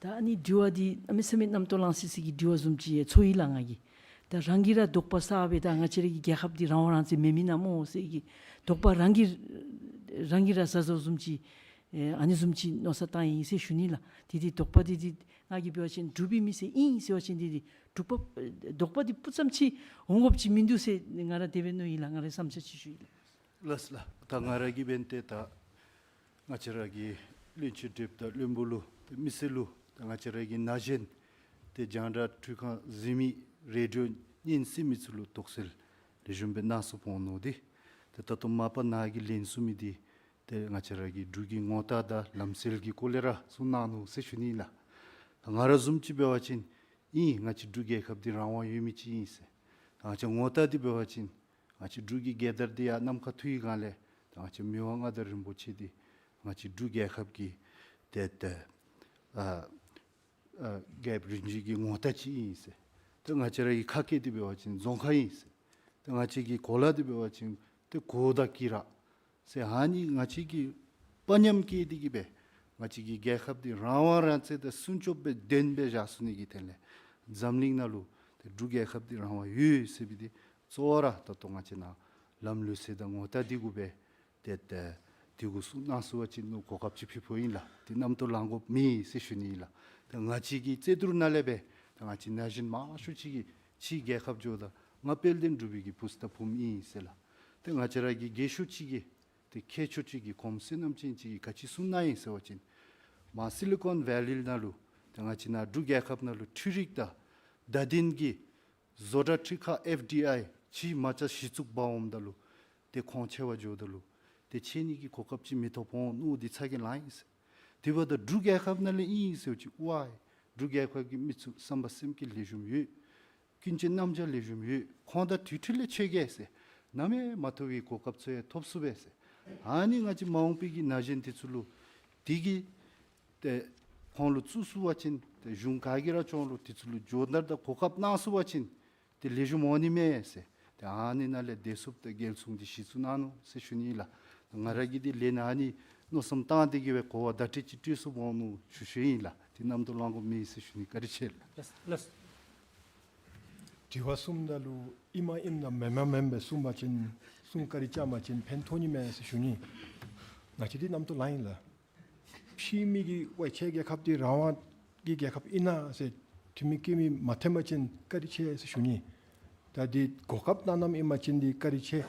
ད་ཨ་ནི་དྲི་བ་འདི་གནམ་མེད་ས་མེད་རྣམ་རྟོག་ལང་སི་སི་གི་དྲི་བ་བཟུམ་ཅིག་ཡང་ཚོར་ཡི་ལགས་ང་གིས། ད་རང་གིས་ར་དོགས་པ་ཟ་སྦེ་ད་ང་བཅས་ར་གི་རྒྱལ་ཁབ་འདི་རང་དབང་རང་བཙན་མེད་མི་ཨིན་ན་མོ་ཟེར་གྱི་དོགས་པ་རང་གིས་རང་གིས་ར་ཟ་ཟཝ་བཟུམ་ཅིག་ཨེ་ཨ་ནི་བཟུམ་ཅིག་མནོ་བསམ་བཏང་ཡི་ཟེར་ཞུ་ནི་ལགས། དེ་འདི་དོགས་པ་འདི་འདི་ང་གིས་འབད་བ་ཅིན་འབྲུག་པའི་མི་སེར་ཨིན་ཟེར་བ་ཅིན་འདི་འདི་འབྲུག་པ་དོགས་པ་འདི་སྤུ་ཙམ་ཅིག་འོང་དགོཔ་ཅིག་མིན་འདུག་ཟེར་ང་ར་དེ་སྦེ་མནོ་ཡི་ལགས། ང་རའི་བསམ་འཆར་ཅིག་ཞུ་ཡི་ལགས། ལགས་ལགས། ད་ང་ར་གིས་འབདན་ཏེ་ད་ང་བཅས་ར་གི་བློན་ཆེན་ཁྲི་པ་དང་བློན་པོ་ལུ་ཏེ་མི་སེར་ལུ་ད་ང་བཅས་ར་གི་ན་གཞོན་ཏེ་རྒྱང་བསྒྲགས་འཕྲུལ་ཁང་གཟིགས་མི་རེ་ཌི་ཡོ་ཉན་སྲིང་མི་ཚུ་ལུ་དོགས་སེལ་ལེགས་ཤོམ་སྦེ་གནང་ཚུགས་འོང་མནོ་སྟེ། ཏེ་ད་ལྟོ་མ་པ་ནཱ་གིས་ལན་གསུངས་མི་འདི་ཏེ་ང་བཅས་ར་གི་འབྲུག་གི་ངོ་རྟགས་དང་ལམ་སྲོལ་གྱི་སྐོར་ལས་ར་གསུངས་གནང་ནུག་ཟེར་ཞུ་ནི་ལགས། ད་ང་ར་བཟུམ་ཅིག་འབད་བ་ཅིན་ཨིན་ང་བཅས་འབྲུག་རྒྱལ་ཁབ་འདི་རང་དབང་ཡོད་མི་ཅིག་ཨིན་ཟེར། ད་ང་བཅས་ངོ་རྟགས་འདི་འབད་བ་ཅིན་ང་བཅས་འབྲུག་གི་རྒྱལ་དར་འདི་ཡར་ནམ་མཁར་འཐུ་བའི་སྒང་ལས་ད་ང་བཅས་མི་དབང་མངའ་བདག་རིན་པོ་ཆེ་འདི་ང་བཅས་འབྲུག་རྒྱལ་ཁབ་ཀྱི་ཏེ་ཏེ་ཨ་ཨ་རྒྱལཔོ་རིན་ཆེན་གྱི་ངོ་རྟགས་ཅིག་ཨིན་ཟེར། ཏེ་ང་བཅས་ར་གི་ཁ་སྐད་འདི་འབད་བ་ཅིན་རྫོང་ཁ་ཨིན་ཟེར། ཏེ་ང་བཅས་ཀྱི་གོ་ལ་འདི་འབད་བ་ཅིན་ཏེ་གོ་དང་དཀྱི་ར་ཟེར་ཨ་ནི་ང་བཅས་ཀྱིས་དཔའ་ཉམས་བསྐྱེད་དེ་གིས་སྦེ་ང་བཅས་ཀྱི་རྒྱལ་ཁབ་འདི་རང་དབང་རང་བཙན་དང་སྲུང་སྐྱོབ་སྦེ་བདེན་སྦེ་བཞག་ཚུགས་ནི་གི་དོན་ལས་འཛམ་གླིང་ནང་ལུ་ཏེ་འབྲུག་རྒྱལ་ཁབ་འདི་རང་དབང་ཡོད་ཟེར་བའི་འདི་གཙོ་བོ་ར་ད་ལྟོ་ང་བཅས་ནཱ་ལམ་ལུགས་སྲོལ་དང་ངོ་རྟགས་འདི་གུ་སྦེ་ཏེ་ཏེ་འདི་གུ་གསུངས་གནང་ཚུགས་པ་ཅིན་ནུ་གོ་སྐབས་ཅིག་ཕུལ་ཕུལཝ་ཨིན་ལགས། ཏེ་རྣམ་རྟོག་ལང་དགོཔ་མེད་ཟེར་ཞུ་ནི་ཨིན་ལགས། ཏེ་ང་བཅས་ཀྱི་རྩོད་བསྡུར་ནང་ལས་སྦེ་ཏེ་ང་བཅས་ན་གཞོན་མང་ཤོས་ཅིག་གིས་ཕྱི་རྒྱལ་ཁབ་འགྱོཝ་ད་ང་དཔལ་ལྡན་འབྲུག་པའི་གི་བུཚ་དང་བུམོ་ཨིན་ཟེར་ལགས། ཏེ་ང་བཅས་ར་གི་རྒས་ཤོས་ཅིག་གིས་ཏེ་མཁས་མཆོག་ཅིག་གིས་ཁོམ་བསོད་ནམས་ཅན་ཅིག་གིས་ག་ཅི་གསུངས་གནང་ཡི་ཟེར་བ་ཅིན་མར་སི་ལི་ཀོན་ཝེ་ལི་ནང་ལུ་ཏེ་ང་བཅས་ནཱ་འབྲུག་རྒྱལ་ཁབ་ནང་ལུ་འཕྲུལ་རིག་དང་བརྡ་དོན་གྱི་བཟོ་གྲྭ་འཕྲུལ་ཁང་ཨེཕ་ཌི་ཨའི་ཕྱི་མ་ཅ་གཞི་བཙུགས་འབག་འོངམ་ད་ལུ་ཏེ་ཁོང་ཆེ་བ་འགྱོཝ་ད་ལུ་ཏེ་ཆེ་ནི་གི་གོ་སྐབས་ཅིག་མི་ཐོབ་འོང་མནོ་སྟེ་ཚ་གྱང་ལང་ཡི་ཟེར། དེ་འབདཝ་ད་འབྲུག་རྒྱལ་ཁབ་ནང་ལས་ཨིན་ཟེར་བ་ཅིན་ཝའི་འབྲུག་རྒྱལ་ཁབ་ཀྱི་མི་ཚུ་བསམ་པ་སེམས་བསྐྱེད་ལེགས་ཤོམ་ཡོད། ཀུན་སྤྱོད་རྣམ་གཞག་ལེགས་ཤོམ་ཡོད། ཁོང་དང་དུས་ཐོག་ལས་ཕྱད་གེ་ཟེར། ནམ་ཡང་མ་ཐོབ་པའི་གོ་སྐབས་ཚུ་ཡང་ཐོབ་ཚུགས་པས་ཟེར། ཨ་ནི་ང་བཅས་མ་འོངས་པའི་གི་ན་གཞོན་འདི་ཚུ་ལུ་དེ་གི་ཏེ་ཁོང་ལུ་བཙུགས་ཚུགས་པ་ཅིན་ཏེ་གཞུང་ག་གིས་ར་ཁྱོད་ལུ་དེ་ཚུ་ལུ་སྦྱོང་བརྡར་དང་གོ་སྐབས་གནང་ཚུགས་པ་ཅིན་ཏེ་ལེགས་ཤོམ་འོང་ནི་མས་ཟེར། ཏེ་ཨ་ནི་ནང་ལས་བདེ་སྲུངཔ་དང་རྒྱལ་སྲུང་འདི་གཞི་བཙུགས་གནང་ནུག་ཟེར་ཞུ་ནི་ཨིན་ལགས། ང་ར་གིས་འདི་ལན་ཨ་ནི་མནོ་བསམ་བཏང་སྟེ་གིས་སྦེ་གོ་བ་བརྡ་སྤྲོད་ཅིག་སྤྲོད་ཚུགསཔ་འོང་མནོ་ཞུ་ཞུཝ་ཨིན་ལགས། ཏེ་རྣམ་རྟོག་ལང་དགོཔ་མེད་ཟེར་ཞུ་ནི། བཀའ་དྲིན་ཆེ་ལགས། ལགས་ལགས། དྲི་བ་གསུངམ་ད་ལུ་ཨིན་མ་ཨིནམ་དང་མེན་མ་མེནམ་སྦེ་གསུངས་པ་ཅིན་གསུང་བཀའ་དྲིན་བསྐྱང་པ་ཅིན་ཕན་ཐོགས་ནི་མས་ཟེར་ཞུ་ནི། ང་བཅས་འདི་རྣམ་རྟོག་ལང་ཡི་ལགས། ཕྱི་མི་གིས་ཝའི་ཁྱེད་རྒྱལ་ཁབ་འདི་རང་དབང་གི་རྒྱལ་ཁབ་ཨིན་ན་ཟེར་འཐུས་མི་བཀོད་མི་མ་ཐོན་པ་ཅིན་བཀའ་དྲིན་ཆེ་ཟེར་ཞུ་ནི། ད་འདི་གོ་སྐབས་གནངམ་ཨིན་པ་ཅིན་འདི་བཀའ་དྲིན་ཆེ།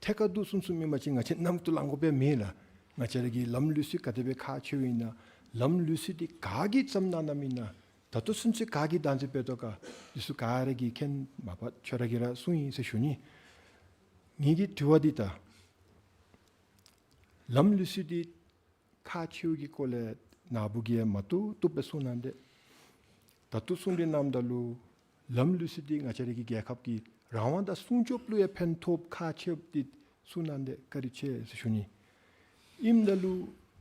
ཐད་ཀར་དུ་གསུངས་གསུངསམ་ཨིན་པ་ཅིན་ང་བཅས་རྣམ་རྟོག་ལང་དགོཔ་མེད་ལགས། ང་བཅས་ར་གི་ལམ་ལུགས་སྲོལ་ག་དེ་སྦེ་ཁག་ཆེཝ་ཨིན་ན་ ལམ་ལུགས་སྲོལ་འདི་ག་གིས་བརྩམས་གནང་གནངམ་ཨིན་ན། ད་ལྟོ་ཚུན་ཚོད་ག་གིས་བདག་འཛིན་འབད་དོ་ག། འདི་ཚུ་ག་ར་གིས་མཁྱེན། མ་པ་ཁྱོད་ར་གིས་ར་གསུངས་ཡི་ཟེར་ཞུ་ནི། ངེ་གི་དྲི་བ་འདི་ད་ལམ་ལུགས་སྲོལ་འདི་ཁག་ཆེཝ་གི་སྐོར་ལས་ནཱ་བུ་གིས་མ་བཏུབ་བཏུབ་སྦེ་གསུངས་གནང་སྟེ། ད་ལྟོ་གསུང་གྲོས་གནངམ་ད་ལུ་ལམ་ལུགས་སྲོལ་འདི་ང་བཅས་ར་གི་རྒྱལ་ཁབ་ཀྱི་རང་དབང་དང་སྲུང་སྐྱོབ་ལུ་ཡང་ཕན་ཐོགས་ཁག་ཆེཝ་འདི་གསུངས་གནང་སྟེ་བཀའ་དྲིན་ཆེ་ཟེར་ཞུ་ནི། ཨིནམ་ད་ལུ་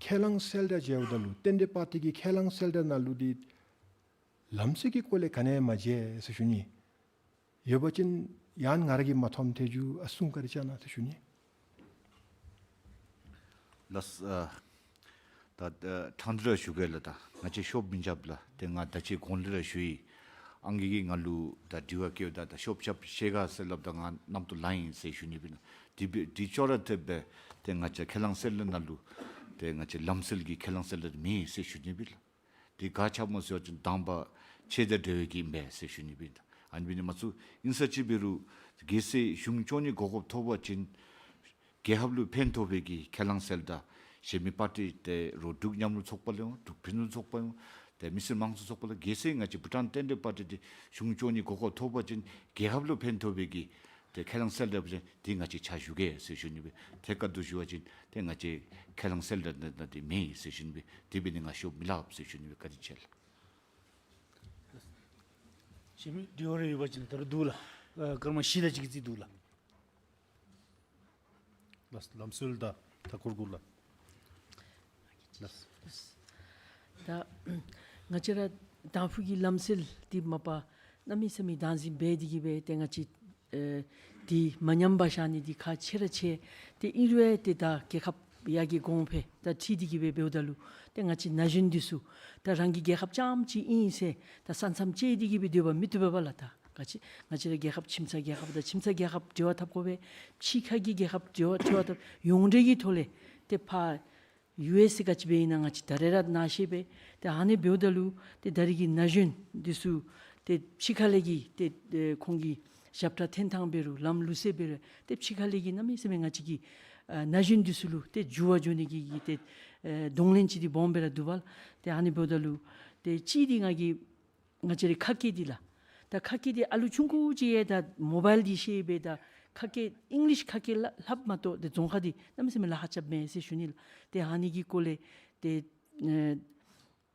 ཁས་བླངས་གསལ་བསྒྲགས་མཇལཝ་ད་ལུ་རྟེན་འབྲེལ་པར་ཊི་གི་ཁས་བླངས་གསལ་བསྒྲགས་ནང་ལུ་འདི་ལམ་སྲོལ་གྱི་སྐོར་ལས་ག་ནི་ཡང་མ་མཇལ་ཟེར་ཞུ་ནི། ཡོད་པ་ཅིན་ཡང་ང་ར་གིས་མ་མཐོངམ་ཐལ་འགྱོ། ཨ་གསུང་བཀའ་དྲིན་བསྐྱང་གནང་ཟེར་ཞུ་ནི། ལགས། ཨ་ད་ཨ་ཕྲང་སྟེ་ར་ཞུ་གེ་ལགས། ད་ང་བཅས་ཤོབ་མི་རྐྱབ་ལགས། ཏེ་ང་ད་ཅི་གོང་ལས་ར་ཞུ་ཡི། ཨང་རྒས་ཀྱིས་ང་ལུ་ད་དྲི་བ་བཀོདཔ་ད་ད་ཤོབ་རྐྱབ་ཤེས་ག་ཟེར་སླབ་ད་ང་རྣམ་རྟོག་ལང་ཡི་ཟེར་ཞུ་ནི་སྦེ་ཨིན། དེ་སྦེ་དེ་ཅོག་ར་འཐདཔ་སྦེ་ཏེ་ང་བཅས་ཁས་བླངས་གསལ་བསྒྲགས་ནང་ལུ་ཏེ་ང་བཅས་ལམ་སྲོལ་གྱི་ཁས་བླངས་གསལ་བསྒྲགས་མེད་ཟེར་ཞུ་ནི་སྦེ་ལགས། དེ་ག་ཅི་སྨོ་ཟེར་བ་ཅིན་དང་པ་ཆོས་དང་འབྲེལ་བའི་གི་མེན་ཟེར་ཞུ་ནི་སྦེ་ཨིན། ཨ་ནི་འབད་ནི་མ་ཚུགས་ཨིན་ས་ཅིག་འབད་རུང་གལ་སྲིད་གཞུང་སྐྱོང་ནི་གོ་སྐབས་ཐོབ་པ་ཅིན་རྒྱལ་ཁབ་ལུ་ཕན་ཐོགས་པའི་གི་ཁས་བླངས་གསལ་བསྒྲགས་གཞན་མི་པར་ཊི་ཏེ་རོགས་འབྲུག་མཉམ་རུབ་ཚོགས་པ་ལུ་འབྲུག་ཕུན་སུམ་ཚོགས་པ་ཡང་ཏེ་མི་སེར་དམངས་གཙོ་ཚོགས་པ་ལུ་གལ་སྲིད་ང་བཅས་བྷུ་ཊཱན་རྟེན་འབྲེལ་པར་ཊི་འདི་གཞུང་སྐྱོང་ནི་གོ་སྐབས་ཐོབ་པ་ཅིན་རྒྱལ་ཁབ་ལུ་ཕན་ཐོགས་པའི་གི་ཏེ་ཁས་བླངས་གསལ་བསྒྲགས་འབད་བ་ཅིན་དེ་ང་བཅས་ཕྱག་ཞུ་གེ་ཟེར་ཞུ་ནི་སྦེ། ཐད་ཀར་དུ་ཞུ་བ་ཅིན་ཏེ་ང་བཅས་ཁས་བླངས་གསལ་བསྒྲགས་ནང་ན་དེ་མེད་ཟེར་ཞུ་ནི་སྦེ། དེ་འབད་ནི་ང་ཤོབ་མི་ལྷགཔ་ཟེར་ཞུ་ནི་སྦེ། བཀའ་དྲིན་ཆེ་ལགས། གཞན་མི་དྲི་བ་རེ་ཡོད་པ་ཅིན་ད་རུང་འདུག་ལགས། ཨ་སྐར་མ་བཞི་དེ་ཅིག་གི་རྩིས་འདུག་ལགས། ལགས། ལམ་སྲོལ་དང་མཐའ་འཁོར་གུ་ལགས། ལགས། ད་ང་བཅས་ར་དང་ཕུ་གི་ལམ་སྲོལ་འདི་མ་པ་གནམ་མེད་ས་མེད་བདག་འཛིན་འབད་དེ་གིས་སྦེ་ཏེ་ང་བཅས་ཨེ་འདི་མ་ཉམས་པར་བཞག་ནི་འདི་ཁག་ཆེ་ར་ཆེ། ཏེ་ཨིན་རུང་ཏེ་ད་རྒྱལ་ཁབ་ཡར་རྒྱས་གོང་འཕེལ་དང་འཁྲིལ་ཏེ་གིས་སྦེ་འབདཝ་ད་ལུ་ཏེ་ང་བཅས་ན་གཞོན་འདི་ཚུ་ད་རང་གི་རྒྱལ་ཁབ་རྐྱངམ་ཅིག་ཨིན་ཟེར་ད་ས་མཚམས་བཅད་དེ་གིས་སྦེ་སྡོད་པ་མི་བཏུབ་པས་ལགས། ད་ག་ཅི་ང་བཅས་ར་རྒྱལ་ཁབ་ཁྱིམ་ཚང་རྒྱལ་ཁབ་དང་ཁྱིམ་ཚང་རྒྱལ་ཁབ་འབྲེལ་བ་འཐབ་དགོ་པས། ཕྱི་ཁ་གི་རྒྱལ་ཁབ་འབྲེལ་བ་འབྲེལ་བ་འཐབ་ཡོངས་འབྲེལ་གྱི་ཐོག་ལས་ཏེ་ཕར་ཡུ་ཨེས་ཨེ་ག་ཅི་སྦེ་ཨིན་ན་ང་བཅས་ད་རེས་ར་ནཱ་ཤེས་པས། ཏེ་ཨ་ནི་འབདཝ་ད་ལུ་ཏེ་ད་རེས་ཀྱི་ན་གཞོན་འདི་ཚུ་ཏེ་ཕྱི་ཁ་ལས་ཀྱི་ཏེ་ཨེ་ཁོང་གི་ཞབས་ཁྲ་འཐེན་ཐངས་འབད་རུང་ལམ་ལུགས་སྲོལ་འབད་རུང་ཏེ་ཕྱི་ཁ་ལས་ཀྱི་གནམ་མེད་ས་མེད་ང་བཅས་ཀྱི་ཨ་ན་གཞོན་འདི་ཚུ་ལུ་ཏེ་འགྱུར་བ་འགྱོ་ནི་གི་གི་ཏེ་ཨེ་གདོང་ལེན་ཅིག་འདི་སྦོམ་སྦེ་ར་འདུག་པ་ལགས། ཏེ་ཨ་ནི་འབདཝ་ད་ལུ་ཏེ་གཅིག་འདི་ང་གིས་ང་བཅས་རའི་ཁ་སྐད་འདི་ལགས། ད་ཁ་སྐད་འདི་ཨ་ལུ་ཆུང་ཀུ་ཅིག་ཡང་ད་མོ་བཱའིལ་འདི་ཤེས་པས། ད་ཁ་སྐད་ཨིང་ལིཤ་ཁ་སྐད་ལ་ལྷབ་མ་གཏོགས་ཏེ་རྫོང་ཁ་འདི་གནམ་མེད་ས་མེད་ལཱ་ཁག་རྐྱབ་མས་ཟེར་ཞུ་ནི་ལགས། ཏེ་ཨ་ནི་གི་སྐོར་ལས་ཏེ་ཨེ་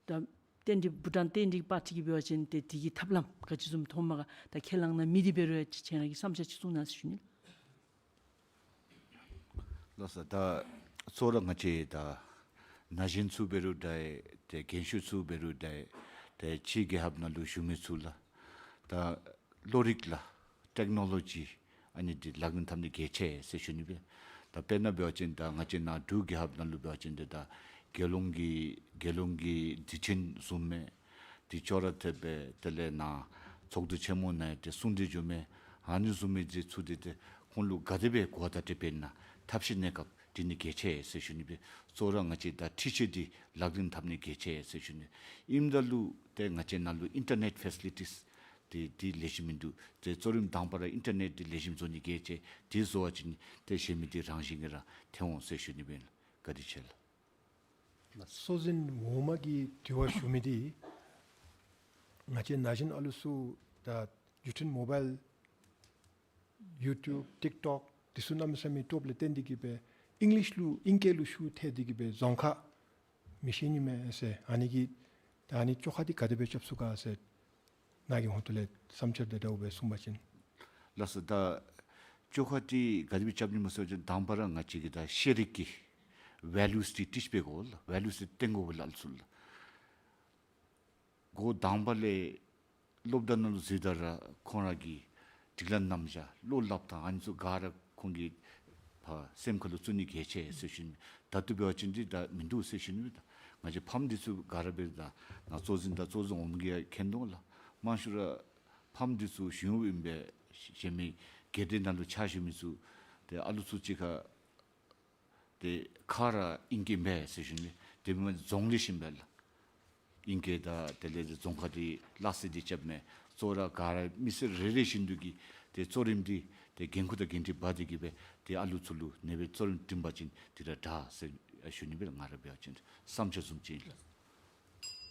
ད་རྟེན་འབྲེལ་བྷུ་ཊཱན་རྟེན་འབྲེལ་པར་ཊི་གིས་འབད་བ་ཅིན་ཏེ་དེ་གི་ཐབས་ལམ་ག་ཅི་བཟུམ་མཐོངམ་ག། ད་ཁས་བླངས་གནང་མི་འདི་འབད་རུང་ཡང་ཁྱེད་ར་གི་བསམ་འཆར་ཅིག་གསུང་གནང་ཟེར་ཞུ་ནི་ལགས། ལགས་སོ། ད་གཙོ་བོ་ར་ང་བཅས་ད་ན་གཞོན་ཚུ་འབད་རུང་འདྲ་ཏེ་རྒན་ཤོས་ཚུ་འབད་རུང་འདྲ་ཏེ་ཕྱི་རྒྱལ་ཁབ་ནང་ལུ་བཞུགས་མི་ཚུ་ལགས། ད་བློ་རིག་ལགས། ཊེཀ་ནོ་ལོ་ཇི་ཨ་ནི་འདི་ལག་ལེན་འཐབ་ནི་གལ་ཆེ་ཟེར་ཞུ་ནི་སྦེ། ད་དཔེར་ན་འབད་བ་ཅིན་ད་ང་བཅས་ནཱ་འབྲུག་རྒྱལ་ཁབ་ནང་ལུ་འབད་བ་ཅིན་ཏེ་ད་རྒྱལ་ཡོངས་ཀྱི་རྒྱལ་ཡོངས་ཀྱི་དུས་ཆེན་བཟུམ་མས། དེ་ཅོག་ར་འཐདཔ་སྦེ་དེ་ལས་ནཱ་ཚོགས་འདུ་ཆེན་མོ་ནང་ཏེ་གསུང་སྟེ་འགྱོ་མས། ཨ་ནི་བཟུམ་མའི་འདི་ཚུ་འདི་ཏེ་ཁོང་ལུ་ག་དེ་སྦེ་གོ་བརྡ་སྤྲོད་པས་ན་ཐབས་ཤེས་གནས་སྐབས་འདི་ནི་གལ་ཆེ་ཟེར་ཞུ་ནི་སྦེ། གཙོ་བོ་ར་ང་བཅས་ད་ཁྲིད་ཆས་འདི་ལག་ལེན་འཐབ་ནི་གལ་ཆེ་ཟེར་ཞུ་ནི། ཨིནམ་ད་ལུ་ཏེ་ང་བཅས་ནཱ་ལུ་ཨིན་ཊར་ནེཊ་ཕེ་སི་ལི་ཊིས་འདི་འདི་ལེགས་ཤོམ་མིན་འདུག། ཏེ་གཙོ་རིམ་དང་པ་ར་ཨིན་ཊར་ནེཊ་འདི་ལེགས་ཤོམ་བཟོ་ནི་གལ་ཆེ། འདི་བཟོ་བ་ཅིན་ཏེ་གཞན་མི་འདི་རང་བཞིན་གྱིས་ར་ཐོན་འོང་ཟེར་ཞུ་ནི་སྦེ། བཀའ་དྲིན་ཆེ་ལགས། གཙོ་འཛིན་འོག་མ་གི་དྲི་བ་ཞུ་མི་འདི་ང་བཅས་ན་གཞོན་ཨ་ལུ་ཚུ་ད་བརྒྱུད་འཕྲིན་མོ་བཱའིལ་ཡུ་ཊུབ་ཊིཀ་ཊོཀ་འདི་ཚུ་གནམ་མེད་ས་མེད་སྟོབས་ལས་བརྟེན་ཏེ་གིས་སྦེ་ཨིང་ལིཤ་ལུ་ཨིང་སྐད་ལུ་ཤུགས་ཐལ་ཏེ་གིས་སྦེ་རྫོང་ཁ་མི་ཤེས་ནི་མས་ཟེར། ཨ་ནི་གི་ད་ཨ་ནི་བཅོ་ཁ་འདི་ག་དེ་སྦེ་རྐྱབ་ཚུགས་ག་ཟེར་ནཱ་གི་ཧོངས་ལས་བསམ་འཆར་དང་འདྲཝ་སྦེ་གསུངས་པ་ཅིན། ལགས་སོ། ད་བཅོ་ཁ་འདི་ག་དེ་སྦེ་རྐྱབ་ནི་སྨོ་ཟེར་བ་ཅིན་དང་པ་ར་ང་བཅས་ཀྱི་ད་ཤེས་རིག་གི་ཝེ་ལུས་འདི་ཊིཆ་འབད་དགོ་ལགས། ཝེ་ལུས་འདི་སྟོན་དགོ་ལགས་ཨ་ལུ་ཚུ་ལགས། འགོ་དང་པ་ལས་སློབ་གྲྭ་ནང་ལུ་འཛུལཝ་ད་ར་ཁོང་ར་གི་སྒྲིག་ལམ་རྣམ་གཞག་བློ་སླབ་ཐངས་ཨ་ནི་ཚུ་ག་ར་ཁོང་གི་ཕར་སེམས་ཁ་ལུ་བཙུགས་ནི་གལ་ཆེ་ཟེར་ཞུ་ནི། ད་ལྟོ་འབད་བ་ཅིན་འདི་ད་མིན་འདུག་ཟེར་ཞུ་ནི། ད་ང་བཅས་ཕམ་འདི་ཚུ་ག་ར་འབད་རུང་ད་ནཱ་གཙོ་འཛིན་དང་གཙོ་འཛིན་འོག་མ་གིས་ཡང་མཁྱེན་དོ་ལགས། མང་ཤོས་ར་ཕམ་འདི་ཚུ་གཞུང་གཡོགཔ་ཨིན་པས། གཞན་མི་སྒེར་སྡེ་ནང་ལུ་ཕྱག་ཞུ་མི་ཚུ་ཏེ་ཨ་ལུ་ཚུ་གཅིག་ཁར་ཏེ་ཁ་ར་ཨིང་སྐད་མེད་ཟེར་ཞུ་ནི། དེ་མེན་རྫོང་ལས་ཤིག་འབད་ལགས། ཨིང་སྐད་དང་དེ་ལས་རྫོང་ཁ་འདི་ལག་རྩལ་འདི་རྐྱབ་མས། གཙོ་བོ་ར་ག་ར་མི་སེར་རེ་རེ་བཞིན་དུ་གིས་ཏེ་གཙོ་རིམ་འདི་ཏེ་འགན་ཁུར་དང་འགན་འཁྲི་འབག་སྟེ་གིས་སྦེ་ཏེ་ཨ་ལུ་ཚུ་ལུ་ཨ་ནེ་སྦེ་གཙོ་རིམ་བསྒྲིམས་པ་ཅིན་འདི་ར་དྲག་ཟེར་ཞུ་ནི་སྦེ་ང་ར་འབད་བ་ཅིན་བསམ་འཆར་བཟུམ་ཅིག་ཨིན་ལགས།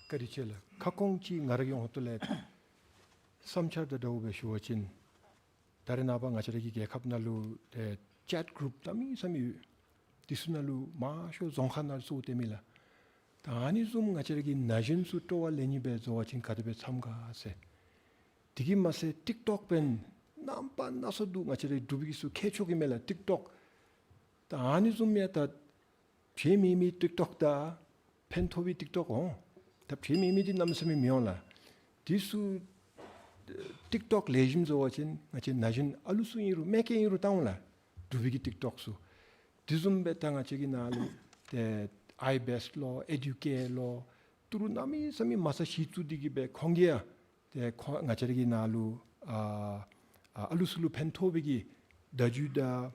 བཀའ་དྲིན་ཆེ་ལགས། ཁ་སྐོང་ཅིག་ང་ར་གི་ཧོངས་ལས་བསམ་འཆར་དང་འདྲཝ་སྦེ་ཞུ་བ་ཅིན་ད་རེས་ནངས་པ་ང་བཅས་ར་གི་རྒྱལ་ཁབ་ནང་ལུ་ཏེ་ཅེཊ་གུ་རུབ་གནམ་མེད་ས་མེད་ཡོད། དེ་ཚུ་ནང་ལུ་མང་ཤོས་རྫོང་ཁག་ནང་ལུ་ཚུ་སྟོན་མི་ལགས། ད་ཨ་ནི་བཟུམ་ང་བཅས་ར་གི་ན་གཞོན་ཚུ་སྤྲོ་བ་ལེན་ནི་སྦེ་བཟོ་བ་ཅིན་ག་དེ་སྦེ་འཚམས་ག་ཟེར། དེ་གིས་མ་ཚད་ཊིཀ་ཊོཀ་འབདན་རྣམ་པ་སྣ་ཚོགས་འདུག། ང་བཅས་ར་འབྲུག་པའི་གི་ཚུ་མཁས་མཆོག་གི་མས་ལགས་ཊིཀ་ཊོཀ། ད་ཨ་ནི་བཟུམ་ཡང་ད་བྱེད་མི་མི་ཊིཀ་ཊོཀ་དང་ཕན་ཐོགས་པའི་ཊིཀ་ཊོཀ་འོང་། ད་བྱེད་མི་མི་འདི་གནམ་མེད་ས་མེད་མི་འོང་ལགས། དེ་ཚུ་ཊིཀ་ཊོཀ་ལེགས་ཤོམ་བཟོ་བ་ཅིན་ང་བཅས་ན་གཞོན་ཨ་ལུ་ཚུ་ཨིན་རུང་མེ་ཀེ་ཨིན་རུང་བཏང་འོང་ལགས། འབྲུག་པའི་གི་ཊིཀ་ཊོཀ་ཚུ། དེ་བཟུམ་སྦེ་ད་ང་བཅས་ཀྱི་ནང་ལུ་ཏེ་ཨའི་བེསཊ་ལོ་ཨེ་ཌུ་ཀེཊ་ལོ་ཏི་རུ་གནམ་མེད་ས་མེད་མ་ཚད་གཞི་བཙུགས་ཏེ་གི་སྦེ་ཁོང་གིས་ཡང་ཏེ་ཁོང་ང་བཅས་ར་གི་ནང་ལུ་ཨ་ཨ་ཨ་ལུ་ཚུ་ལུ་ཕན་ཐོགས་པའི་གི་བརྡ་བརྒྱུད་དང་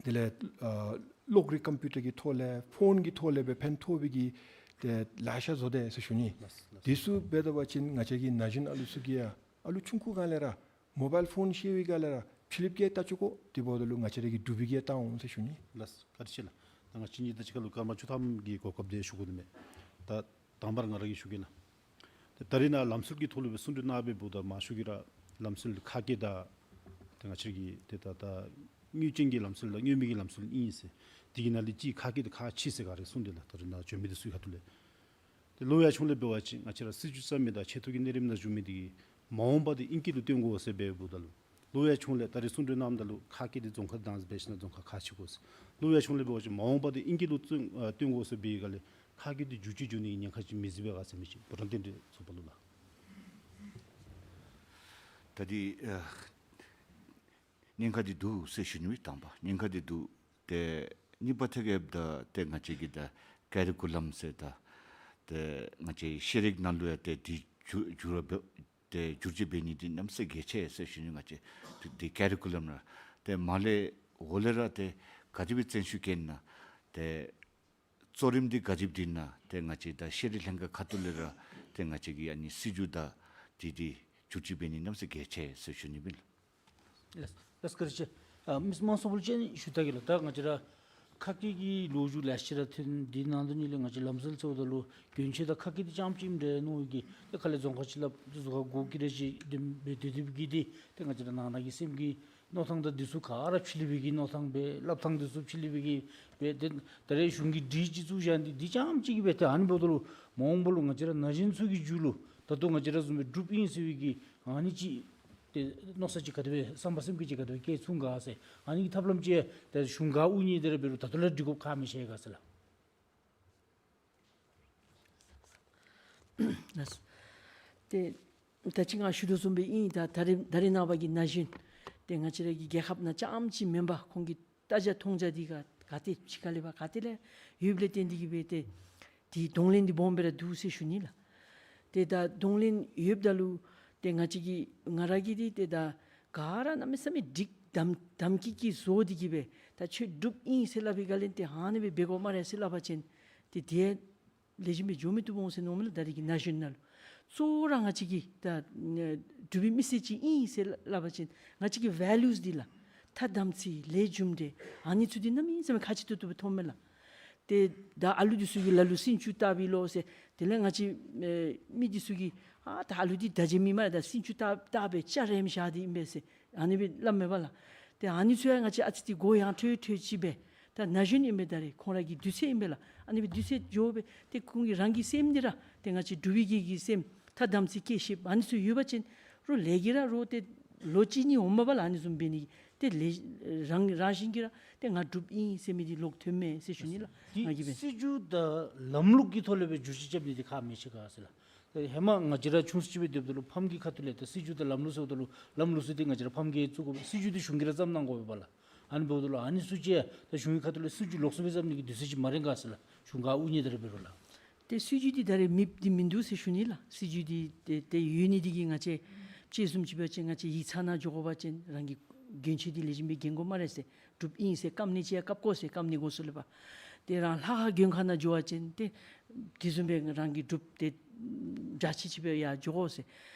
དེ་ལས་ཨ་གློག་རིག་ཀམ་པིའུ་ཊར་གྱི་ཐོག་ལས་ཕོན་གྱི་ཐོག་ལས་སྦེ་ཕན་ཐོགས་པའི་གི་ཏེ་ལེ་ཤ་བཟོ་དེས་ཟེར་ཞུ་ནི། ལགས་ལགས། དེ་ཚུ་འབད་ད་པ་ཅིན་ང་བཅས་ཀྱི་ན་གཞོན་ཨ་ལུ་ཚུ་གིས་ཡང་ཨ་ལུ་ཆུང་ཀུ་སྒང་ལས་ར་མོ་བཱའིལ་ཕོན་ཤེས་པའི་སྒང་ལས་ར་ཕི་ལིཔ་ཀྱིས་བལྟ་བཅུག་དགོ། དེ་འབདཝ་ད་ལུ་ང་བཅས་ར་གི་འབྲུག་པའི་གིས་བལྟ་འོང་ཟེར་ཞུ་ནི། ལགས་བཀའ་དྲིན་ཆེ་ལགས། ད་ང་བཅས་གཉིས་ད་ཅི་ཁ་ལུ་སྐར་མ་བཅུ་ཐམ་གྱི་གོ་སྐབས་དེ་ཞུ་དགོ་ནི་མས། ད་དང་པ་ར་ང་ར་གིས་ཞུ་གེ་ལགས། ད་ད་རེས་ནཱ་ལམ་སྲོལ་གྱི་ཐོག་ལུ་སྦེ་གསུང་གྲོས་གནང་སྦེ་འབདཝ་ད་མང་ཤོས་ཀྱིས་ར་ལམ་སྲོལ་ཁ་སྐད་དང་ད་ང་བཅས་ཀྱི་ཏེ་ད་ད་དངོས་ཅན་གྱི་ལམ་སྲོལ་དང་དངོས་མེད་ཀྱི་ལམ་སྲོལ་ཨིན་ཟེར། དེ་གི་ནང་ལས་ཅིག་ཁ་སྐད་དེ་ཁག་ཆེ་ཟེར་ག་རེ་གསུངས་དེས་ལགས། ད་རེས་ནཱ་བྱོན་མི་དེ་ཚུ་གི་ཁ་ཐུག་ལས། ཏེ་ལོ་ཡར་བྱུང་ལས་འབད་བ་ཅིན་ང་བཅས་ར་སྲིད་བྱུས་བརྩམ་མི་དང་ཆེ་མཐོ་གི་གནས་རིམ་ནང་བཞུགས་མི་དེ་གིས་མ་འོངས་པ་དེ་ཨིང་སྐད་ལུ་སྟོན་དགོ་ཟེར་སྦེ་འབདཝ་ད་ལུ་ལོ་ཡར་བྱུང་ལས་ད་རེས་གསུང་གྲོས་གནངམ་ད་ལུ་ཁ་སྐད་དེ་རྫོང་ཁག་དང་འབད་ཞིན་ན་རྫོང་ཁག་ཁག་ཆེ་དགོ་ཟེར། ལོ་ཡར་བྱུང་ལས་འབད་བ་ཅིན་མ་འོངས་པ་དེ་ཨིང་སྐད་ལུ་སྟོན་ཨ་སྟོན་དགོ་ཟེར་སྦེ་ག་ལས་ཁ་སྐད་དེ་འགྱུར་བཅོས་འགྱོ་ནི་གི་ཉེན་ཁ་ཅིག་མི་སྲིད་པས་ག་ཟེར་མི་ཅིག་བུ་རམ་བསྟན་འཕྲིན་ཚོགས་པ་ལུ་ལགས། ད་དེ་ཨ་ཉེན་ཁ་འདི་འདུག་ཟེར་ཞུ་ནི་མས། དང་པ་ཉེན་ཁ་འདི་འདུག། ཏེ་གཉིས་པ་ཐད་ཁར་ད་ཏེ་ང་བཅས་ཀྱི་ད་ཀ་རི་ཀུ་ལམ་ཟེར་ད་ཏེ་ང་བཅས་ཤེས་རིག་ནང་ལུ་ཡང་ཏེ་འདི་འགྱུར་འགྱུར་བ་འབད་ཏེ་བསྒྱུར་བཅོས་འབད་ནི་འདི་གནམ་མེད་ས་མེད་གལ་ཆེ་ཟེར་ཞུ་ནི། ང་བཅས་ཏེ་ཀ་རི་ཀུ་ལམ་ར་ཏེ་མར་ལས་འོག་ལས་ར་ཏེ་ག་དེ་སྦེ་བརྩོན་ཤུགས་བསྐྱེད་ན་ཏེ་གཙོ་རིམ་འདི་ག་དེ་སྦེ་འདི་ན་ཏེ་ང་བཅས་ད་ཤེས་རིག་ལྷན་ཁག་ཁ་ཐུག་ལས་ར་ཏེ་ང་བཅས་ཀྱི་ཨ་ནི་སྲིད་བྱུས་དང་འདི་འདི་བསྒྱུར་བཅོས་འབད་ནི་གནམ་མེད་ས་མེད་གལ་ཆེ་ཟེར་ཞུ་ནི་མས། ལགས་ལགས་བཀའ་དྲིན་ཆེ། ཨ་མིས་དམངས་སྲོག་པོ་ལུ་ཅིག་ཞུ་ད་གེ་ལགས། ད་ང་བཅས་ར་ཁ་སྐད་ཀྱི་ལོ་རྒྱུས་ལེ་ཤ་ར་ཐོན། འདི་ནང་དོན་ཉིད་ལས་ང་བཅས་ལམ་སྲོལ་ཟེརཝ་ད་ལུ་གྱོན་ཆས་དང་ཁ་སྐད་འདི་རྐྱངམ་ཅིག་ཨིནམ་འདྲས་མནོ་གི། ཏེ་ཁ་ལས་རྫོང་ཁ་ཅིག་ལུ་ཏེ་གཟུགས་ཁར་གོ་གི་ར་ཅིག་འདི་སྦེ་སྡོད་སྡོདཔ་གིས་འདི་ཏེ་ང་བཅས་ར་ནང་ན་གི་སེམས་ཀྱི་མནོ་ཐངས་དང་འདི་ཚུ་ག་ར་ཕྱི་གླིང་པའི་གི་མནོ་ཐངས་སྦེ་སླབ་ཐངས་འདི་ཚུ་ཕྱི་གླིང་པའི་གི་སྦེ་ཏེ་ད་རེས་གཞུང་གིས་སྒྲིག་ཅིག་བཙུགས་བཞག་འདི་འདི་རྐྱངམ་ཅིག་གིས་སྦེ་ཏེ་ཨ་ནི་འབདཝ་ད་ལུ་མ་འོངས་པ་ལུ་ང་བཅས་ར་ན་གཞོན་ཚུ་གི་རྒྱུད་ལུ་ད་ལྟོ་ང་བཅས་ར་བཟུམ་སྦེ་འབྲུགཔ་ཨིན་ཟེར་བའི་གི་ཨ་ནི་ཅིག་ཏེ་མནོ་བསམ་ཅིག་ག་དེ་སྦེ་བསམ་པ་སེམས་བསྐྱེད་ཅིག་ག་དེ་སྦེ་བསྐྱེད་ཚུགས་ག་ཟེར། ཨ་ནི་གི་ཐབས་ལམ་ཅིག་ཏེ་གཞུང་ཁར་དབུ་བརྙེས་ཏེ་ར་འབད་རུང་ད་ལྟོ་ལས་སྒྲིག་དགོཔ་ཁག་མི་ཆེ་ག་ཟེར་ལགས། ལགས། ཏེ་ད་ཅི་ང་ཞུ་དོ་བཟུམ་སྦེ་ཨིན། ད་ད་རེས་ད་རེས་ནངས་པ་གི་ན་གཞོན་ཏེ་ང་བཅས་ར་གི་རྒྱལ་ཁབ་ནང་རྐྱངམ་ཅིག་མེན་པར་ཁོང་གི་ལྟ་རྒྱ་མཐོང་རྒྱ་འདི་ག་ག་ཏེ་ཕྱི་ཁ་ལས་ཕར་ག་ཏེ་ལས་ཡོདཔ་ལས་བརྟེན་ཏེ་གིས་སྦེ་ཏེ་འདི་གདོང་ལེན་འདི་སྦོམ་སྦེ་ར་འདུག་ཟེར་ཞུ་ནི་ལགས། ཏེ་ད་གདོང་ལེན་ཡོདཔ་ད་ལུ་ཏེ་ང་བཅས་ཀྱི་ང་ར་གིས་འདི་ཏེ་ད་ག་ར་གནམ་མེད་ས་མེད་སྒྲིག་དམ་དམ་སྐྱིད་ཀྱིས་བཟོ་སྟེ་གིས་སྦེ་ད་ཁྱོད་འབྲུགཔ་ཨིན་ཟེར་སླབ་པའི་སྒང་ལས་ཏེ་ཨ་ནི་སྦེ་འབད་དགོ་སྨ་རེ་ཟེར་སླབ་པ་ཅིན་ཏེ་དེ་ལེགས་ཤོམ་སྦེ་འགྱོ་མི་བཏུབ་འོང་ཟེར་མནོཝ་མས་ལགས། ད་རེས་ཀྱི་ན་གཞོན་ནང་ལུ་གཙོ་བོ་ར་ང་བཅས་ཀྱི་ད་འབྲུག་པའི་མི་སེར་ཅིག་ཨིན་ཟེར་སླབ་པ་ཅིན་ང་བཅས་ཀྱི་བེ་ལུས་འདི་ལགས། ཐ་དམ་ཚིག་ལས་རྒྱུ་འབྲས་ཨ་ནི་ཚུ་འདི་གནམ་མེད་ས་མེད་ཁག་ཆེ་ཏོག་ཏོ་སྦེ་མཐོངམ་མས་ལགས། ཏེ་ད་ཨ་ལུ་འདི་ཚུ་གི་ལ་ལུ་སིན་ཅུང་བཏགས་པས་ལོ་ཟེར། དེ་ལས་ང་བཅས་ཨེ་མི་འདི་ཚུ་གིས་ཨ་ད་ཨ་ལུ་འདི་ད་བྱེད་མི་མ་རེད། ད་སིན་ཅུང་བཏགས་བཏགས་སྦེ་ཅ་རེམ་བཞག་སྟེ་ཨིན་པས་ཟེར་ཨ་ནི་སྦེ་སླབ་མས་པ་ལགས། ཏེ་ཨ་ནི་ཚུ་ཡང་ང་བཅས་ཨ་ཙི་ཏེ་མགུ་ཡངས་ཁྲོལ་ཁྲོལ་ཅིག་སྦེ་ད་ན་གཞོན་ཨིན་པས། ད་རེས་ཁོང་ར་གི་དུས་ཚོད་ཨིན་པས་ལགས། ཨ་ནི་སྦེ་དུས་ཚོད་འགྱོ་སྦེ་ཏེ་ཁོང་གི་རང་གི་སེམས་འདི་ར་ཏེ་ང་བཅས་འབྲུག་པའི་གི་གི་སེམས་ཐ་དམ་ཚིག་བསྐྱེད་ཤེསཔ་ཨ་ནི་ཚུ་ཡོད་པ་ཅིན་རོགས་ལས་ཀྱི་ར་རོགས་ཏེ་ལོ་གཅིག་གཉིས་འོངམ་པ་ལགས། ཨ་ནི་བཟུམ་འབད་ནི་ཏེ་ལས་རང་རང་བཞིན་གྱིས་ར་ཏེ་ང་འབྲུགཔ་ཨིན་ཟེར་མི་འདི་ལོག་ཐོནམ་མས་ཟེར་ཞུ་ནི་ལགས། ང་གིས་འབད་སྲིད་བྱུས་དང་ལམ་ལུགས་ཀྱི་ཐོག་ལས་སྦེ་བསྒྱུར་བཅོས་རྐྱབ་ནི་འདི་ཁག་མི་ཆེ་ག་ཟེར་ལགས། ད་ཧེ་མ་ང་བཅས་ར་ཆུང་སུ་ཅིག་སྦེ་སྡོདཔ་ད་ལུ་ཕམ་གྱི་ཁ་ཐུག་ལས་ད་སྲིད་བྱུས་དང་ལམ་ལུགས་ཟེརཝ་ད་ལུ་ལམ་ལུགས་ཟེར་འདི་ང་བཅས་ར་ཕམ་གྱིས་བཙུགས་དགོ་པས། སྲིད་བྱུས་འདི་གཞུང་གིས་ར་བརྩམ་གནང་དགོ་པས་པ་ལགས། ཨ་ནི་འབདཝ་ད་ལུ་ཨ་ནི་ཚུ་ཅིག་ད་གཞུང་གི་ཁ་ཐུག་ལས་སྲིད་བྱུས་ལོགས་སུ་སྦེ་བརྩམ་ནི་གི་དུས་ཚོད་ཅིག་མ་རན་ག་ཟེར་ལགས། གཞུང་ཁར་དབུ་བརྙེས་ཏེ་ར་འབད་རུང་ལགས། ཏེ་སྲིད་བྱུས་འདི་ད་རེས་མེདཔ་འདི་མིན་འདུག་ཟེར་ཞུ་ནི་ལགས། སྲིད་བྱུས་འདི་ཏེ་ཏེ་ཡོད་ནི་འདི་གིས་ང་བཅས་དཔྱེ་བཟུམ་ཅིག་འབད་བ་ཅིན་ང་བཅས་ཡིག་ཚང་ནང་འགྱོ་དགོ་པ་ཅིན་རང་གི་གྱོན་ཆས་འདི་ལེགས་ཤོམ་སྦེ་གྱོན་དགོ་སྨ་རེ་ཟེར། འབྲུགཔ་ཨིན་ཟེར་བཀབ་ནི་ཅིག་ཡང་བཀབ་དགོ་ཟེར། བཀབ་ནི་དགོ་ཟེར་ལགས་པ། ཏེ་རང་ལྷ་ཁང་མགོན་ཁང་ནང་འགྱོ་བ་ཅིན་ཏེ་དེ་བཟུམ་སྦེ་རང་གི་འབྲུགཔ་ཏེ་འདྲ་ཅིག་ཅིག་སྦེ་ཡར་འགྱོ་དགོ་ཟེར།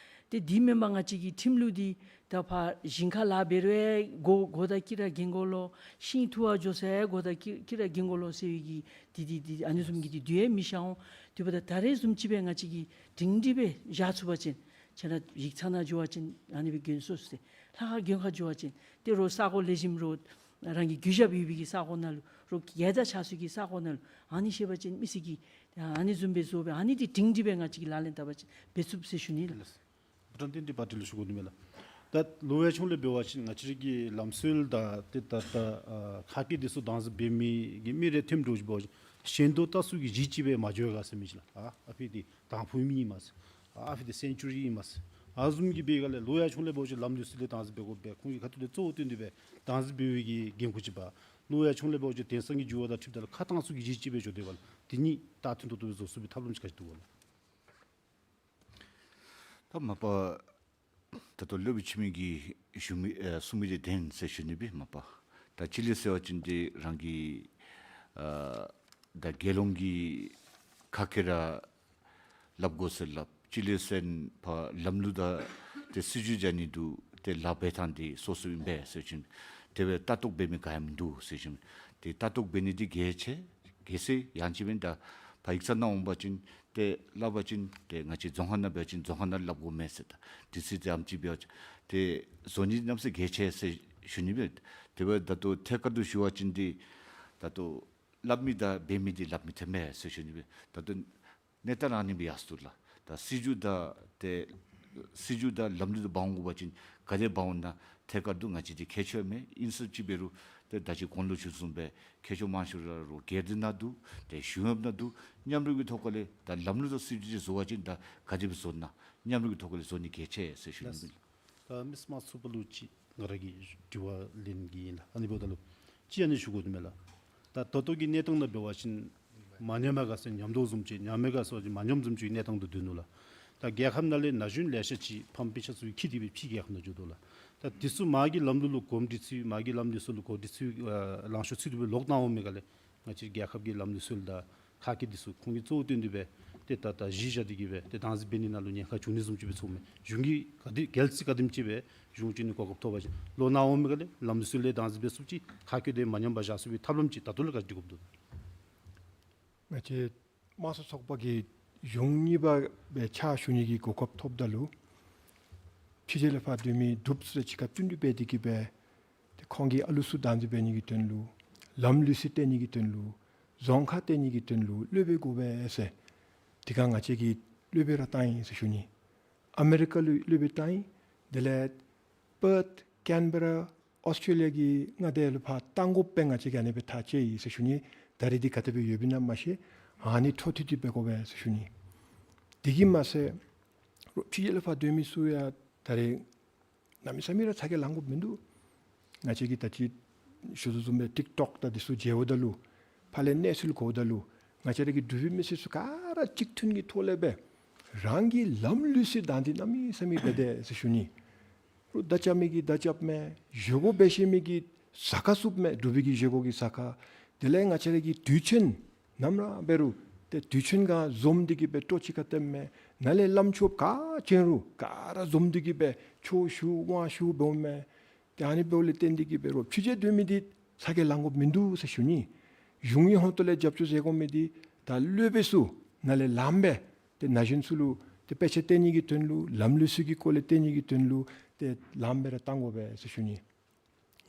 ཏེ་འདི་མེན་པར་ང་བཅས་ཀྱི་ཁྲིམས་ལུགས་འདི་ད་ཕར་ཞིང་ཁར་ལཱ་འབད་རུང་ཡང་སྒོ་སྒོ་དང་དཀྱིལ་ར་འགེངས་དགོ་ལོ། ཤིང་འཐུ་བར་འགྱོ་ས་ཡང་སྒོ་དང་དཀྱིལ་དཀྱིལ་ར་འགེངས་དགོ་ལོ་ཟེར་བའི་གི་འདི་འདི་འདི་ཨ་ནི་བཟུམ་གྱི་འདི་དུས་ཡང་མི་ཤར་འོང་། དེ་འབདཝ་ད་ད་རེས་བཟུམ་ཅིག་སྦེ་ང་བཅས་ཀྱིས་སྒྲིང་སྒྲི་སྦེ་བཞག་ཚུགས་པ་ཅིན་ཁྱེད་ར་ཡིག་ཚང་ནང་འགྱོ་བ་ཅིན་ཨ་ནི་སྦེ་གྱོན་སོང་ཟེར། ལྷ་ཁང་མགོན་ཁང་འགྱོ་བ་ཅིན་ཏེ་རོགས་ས་གོ་ལེགས་ཤོམ་རོགས་རང་གི་གུས་ཞབས་ཡོད་པའི་གི་ས་གོ་ནང་ལུ་རོགས་རྒྱལ་དང་ཕྱག་སྲོལ་གྱི་ས་གོ་ནང་ལུ་ཨ་ནི་ཤེས་པ་ཅིན་མི་སེར་གྱིས་ཨ་ནི་བཟུམ་སྦེ་བཟོ་སྦེ་ཨ་ནི་འདི་སྒྲིང་སྒྲི་སྦེ་ང་བཅས་ཀྱིས་ལག་ལེན་འཐབ་པ་ཅིན་འབད་ཚུགས་ཟེར་ཞུ་ནི་ལགས། བུ་ཊཱན་ཏིང་ཏི་པར་ཊི་ལུ་ཞུ་དགོ་ནི་མས་ལགས། ད་ལོ་ཡར་ཆུང་ལས་འབད་བ་ཅིན་ང་བཅས་རའི་གི་ལམ་སྲོལ་དང་ཏེ་ད་ད་ཨ་ཁ་སྐད་འདི་ཚུ་དམ་འཛིན་འབད་མི་གི་མི་རེ་ཐོནམ་འདྲཝ་ཅིག་འབད་བ་ཅིན་ཞེན་ལྟ་ལྟ་ཚུལ་གྱིས་གཞི་གཅིག་སྦེ་མ་འགྱོ་ག་ཟེར་མི་ཅིག་ལགས། ཨ་ཨ་ཕི་འདི་དང་ཕུ་མི་ཨིན་མས་ཟེར། ཨ་ཨ་ཕི་འདི་སེན་ཅུ་རི་ཨིན་མས་ཟེར། ཨ་བཟུམ་གྱི་སྦེ་ག་ལས་ལོ་ཡར་ཆུང་ལས་འབད་བ་ཅིན་ལམ་ལུགས་སྲོལ་ལས་དམ་འཛིན་འབད་དགོ་པས། ཁོང་གི་ཁ་ཐུག་ལས་གཙོ་བོ་བཏོན་ཏེ་སྦེ་དམ་འཛིན་འབད་བའི་གི་འགན་ཁུར་ཅིག་འབག། ལོ་ཡར་ཆུང་ལས་འབད་བ་ཅིན་དེང་སང་གི་འགྱུར་བ་དང་འཁྲིལཝ་ད་ལུ་ཁ་གཏང་ཚུལ་གྱིས་གཞི་གཅིག་སྦེ་འགྱོ་དེས་པ་ལགས། དེ་གཉིས་ད་མཐུན་ཏོག་ཏོ་སྦེ་བཟོ་ཚུགས་པའི་ཐབས་ལམ་ཅིག་ག་ཅི་འདུག་ག་ལགས། ད་མ་པ་ད་ལྟོ་སློབ་དཔོན་འཆི་མེད་ཀྱིས་ཞུ་མི་ཨེ་གསུང་མི་འདི་བདེན་ཟེར་ཞུ་ནི་སྦེ་མ་པ། ད་གཅིག་ལས་ཟེར་བ་ཅིན་འདི་རང་གི་ཨ་ད་དགེ་སློང་གི་ཁ་སྐད་ར་སླབ་དགོ་ཟེར་སླབ། གཅིག་ལས་ཟེར་ན་ཕར་ལམ་ལུགས་དང་ཏེ་སྲིད་བྱུས་བཞག་ནི་འདུག། ཏེ་ལཱ་འབད་ཐངས་འདི་སོ་སོ་ཨིན་པས་ཟེར་ཞུ་ནི། དེ་སྦེ་ལྟ་རྟོག་འབད་མི་ག་ཡང་མིན་འདུག་ཟེར་ཞུ་ནི། ཏེ་ལྟ་རྟོག་འབད་ནི་འདི་གལ་ཆེ། གལ་སྲིད་ཡང་ཅིན་འབདན་ད་ཕར་ཡིག་ཚང་ནང་འོང་པ་ཅིན་ཏེ་སླབ་པ་ཅིན་ཏེ་ང་བཅས་རྫོང་ཁ་ནང་འབད་བ་ཅིན་རྫོང་ཁ་ནང་སླབ་དགོ་མས་ཟེར། ད་དུས་ཚོད་དེ་ཨ་ནེམ་ཅིག་འབད་བ་ཅིན་ཏེ་བཟོ་ནི་གནམ་མེད་ས་མེད་གལ་ཆེ་ཟེར་ཞུ་ནི་སྦེ། དེ་སྦེ་ད་ལྟོ་ཐད་ཀར་དུ་ཞུ་བ་ཅིན་འདི་ད་ལྟོ་སླབ་མི་དང་འབད་མི་འདི་སླབ་མི་འཐདཔ་མས་ཟེར་ཞུ་ནི་སྦེ། ད་ལྟོ་གནས་སྟངས་ར་ཨ་ནི་སྦེ་ཡར་སོང་ལགས། ད་སྲིད་བྱུས་དང་ཏེ་སྲིད་བྱུས་དང་ལམ་ལུགས་དང་འབག་འོང་དགོ་པ་ཅིན་ག་དེ་འབག་འོང་ན་ཐད་ཀར་དུ་ང་བཅས་འདི་ཁྱད་ཆོས་མས། ཨིན་ཟེར་ཅིག་འབད་རུང་ཏེ་ད་ཅི་གོང་ལུ་ཞུ་བཟུམ་སྦེ་ཁྱད་ཆོས་མང་ཤོས་ར་རོགས་སྒེར་སྡེ་ནང་འདུག། ཏེ་གཞུང་གཡོགཔ་ནང་འདུག། མཉམ་རུབ་ཀྱི་ཐོག་ཁ་ལས་ད་ལམ་ལུགས་དང་སྲིད་བྱུས་ཅིག་བཟོ་བ་ཅིན་ད་ག་དེ་སྦེ་བཟོ་ན་མཉམ་རུབ་ཀྱི་ཐོག་ཁ་ལས་བཟོ་ནི་གལ་ཆེ་ཟེར་ཞུ་ནི་ཨིན། ད་མི་སེར་དམངས་ཚུ་པ་ལུ་ཅིག་ང་ར་གིས་དྲི་བ་ལེན་གྱི་ཨིན་ལགས། ཨ་ནི་འབདཝ་ད་ལུ་ཅིག་ཨ་ནི་ཞུ་དགོ་ནི་མས་ལགས། ད་ད་ལྟོ་གི་གནས་སྟངས་ནང་འབད་བ་ཅིན་མ་ཉམས་པར་ག་ཟེར་ཉམས་དོ་བཟུམ་ཅིག་ཉམས་མེད་ག་ཟེར་བ་ཅིན་མ་ཉམས་བཟུམ་ཅིག་གནས་སྟངས་དུ་སྡོད་ནུག་ལགས། ད་རྒྱལ་ཁབ་ནང་ལས་ན་གཞོན་ལེ་ཤ་ཅིག་ཕམ་དཔེ་ཆ་ཚུ་འཁྱིད་དེ་སྦེ་ཕྱི་རྒྱལ་ཁབ་ནང་འགྱོ་དོ་ལགས། ད་འདི་ཚུ་མ་གི་ལམ་ལུགས་ལུ་གོམས་འདྲིས་ཚུ་མ་གི་ལམ་ལུགས་སྲོལ་ལུ་གོམས་འདྲིས་ཚུ་ཨ་ལང་ཤོར་ཚུད་དེ་སྦེ་ལོག་བཏང་འོང་མི་ག་ལས་ང་བཅས་རྒྱལ་ཁབ་ཀྱི་ལམ་ལུགས་སྲོལ་དང་ཁ་སྐད་འདི་ཚུ་ཁོང་གིས་གཙོ་བོ་བཏོན་ཏེ་སྦེ་ཏེ་ད་ད་གཞི་བཞག་སྟེ་གི་སྦེ་ཏེ་དམ་འཛིན་འབད་ནི་ནང་ལུ་ཉེན་ཁ་བྱུང་ནི་བཟུམ་ཅིག་སྦེ་ཚོརཝ་མས། གཞུང་གིས་ག་དེ་གལ་སྲིད་ག་དེམ་ཅིག་སྦེ་གཞུང་ཅིག་ནི་གོ་སྐབས་ཐོབ་པ་ཅིན་ལོག་ནཱ་འོང་མི་ག་ལས་ལམ་ལུགས་སྲོལ་ལས་དམ་འཛིན་འབད་ཚུགསཔ་ཅིག་ཁ་སྐད་དེ་མ་ཉམས་པར་བཞག་ཚུགས་པའི་ཐབས་ལམ་ཅིག་ད་ལྟོ་ལས་ག་ཅི་དགོཔ་འདུག། ང་བཅས་དམངས་གཙོ་ཚོགས་པ་གིས་གཞུང་གཉིས་པ་སྦེ་ཕྱག་ཞུ་ནི་གི་གོ་སྐབས་ཐོབ་ད་ལུ་ཕྱི་རྒྱལ་ལས་ཕར་སྡོད་མི་འབྲུགཔ་ཚུ་དང་གཅིག་ཁར་བསྟུན་ཏེ་འབད་དེ་གི་སྦེ་ཏེ་ཁོང་གིས་ཨ་ལུ་ཚུ་དམ་འཛིན་འབད་ནི་གི་དོན་ལུ་ལམ་ལུགས་སྲོལ་བསྟན་ནི་གི་དོན་ལུ་རྫོང་ཁ་བསྟན་ནི་གི་དོན་ལུ་སློབ་དཔོན་དགོ་པས་ཟེར། དེ་སྒང་ང་བཅས་ཀྱིས་སློབ་དཔོན་ར་བཏང་ཡི་ཟེར་ཞུ་ནི། ཨ་མེ་རི་ཀ་ལུ་སློབ་དཔོན་བཏང་ཡི། དེ་ལས་པརཐ་ཀེན་བེ་ར་ཨོསི་ཊྲེ་ལི་ཡ་གི་མངའ་སྡེ་ལུ་ཕར་བཏང་དགོཔ་སྦེ་ང་བཅས་ཀྱིས་ཨ་ནི་སྦེ་ཐག་བཅད་ཡི་ཟེར་ཞུ་ནི། ད་རེས་འདི་ག་དེ་སྦེ་ཡོདཔ་ཨིན་ན་མ་ཤེས། ཨ་ནི་འཕྲོ་མཐུད་དེ་འབད་དགོ་པས་ཟེར་ཞུ་ནི། དེ་གིས་མ་ཚད་ཕྱི་རྒྱལ་ལས་ཕར་སྡོད་མི་ཚུ་ཡང་ད་རེས་གནམ་མེད་ས་མེད་ར་ཚ་གྱང་ལང་དགོཔ་མིན་འདུག། ང་བཅས་ཀྱིས་ད་ཅི་ཞུ་དོ་བཟུམ་སྦེ་ཊིཀ་ཊོཀ་དང་འདི་ཚུ་མཇལཝ་ད་ལུ་ཕར་ལས་གནས་ཚུལ་གོཝ་ད་ལུ་ང་བཅས་ར་གི་འབྲུག་པའི་མི་སེར་ཚུ་ག་ར་གཅིག་མཐུན་གྱི་ཐོག་ལས་སྦེ་རང་གི་ལམ་ལུགས་སྲོལ་དང་འདི་གནམ་མེད་ས་མེད་འབད་དེས་ཟེར་ཞུ་ནི། རུ་མདའ་རྐྱབ་མི་གིས་མདའ་རྐྱབ་མས། བཞེས་སྒོ་འབད་ཤེས་མི་གིས་ཟ་ཁ་བཙུགསཔ་མས། འབྲུག་པའི་གི་བཞེས་སྒོ་གི་ཟ་ཁ། དེ་ལས་ང་བཅས་ར་གི་དུས་ཆེན་ནམ་ར་འབད་རུང་ཏེ་དུས་ཆེན་སྒང་འཛོམས་ཏེ་གི་སྦེ་སྤྲོ་ཕྱིད་ཁ་སྟོནམ་མས། ནཱ་ལས་བླམ་ཆོསཔ་ག་ཅི་རུང་ག་ར་འཛོམས་ཏེ་གི་སྦེ་ཆོས་ཞུ་དབང་ཞུ་འབདཝ་མས། ཏེ་ཨ་ནི་འབདཝ་ལས་བརྟེན་ཏེ་གི་སྦེ་རོགས་ཕྱི་རྒྱལ་སྡོད་མི་འདི་ཚ་གྱང་ལང་དགོཔ་མིན་འདུག་ཟེར་ཞུ་ནི། གཞུང་གི་ཧོངས་ཏོ་ལས་རྒྱབ་སྐྱོར་མཛད་དགོ་མི་འདི་ད་སློབ་དཔོན་ཚུ་ནཱ་ལས་ལངམ་སྦེ་ཏེ་ན་གཞོན་ཚུ་ལུ་ཏེ་དཔེ་ཆ་སྟོན་ནི་གི་དོན་ལུ་ལམ་ལུགས་སྲོལ་གྱི་སྐོར་ལས་སྟོན་ནི་གི་དོན་ལུ་ཏེ་ལངམ་སྦེ་ར་བཏང་དགོ་པས་ཟེར་ཞུ་ནི།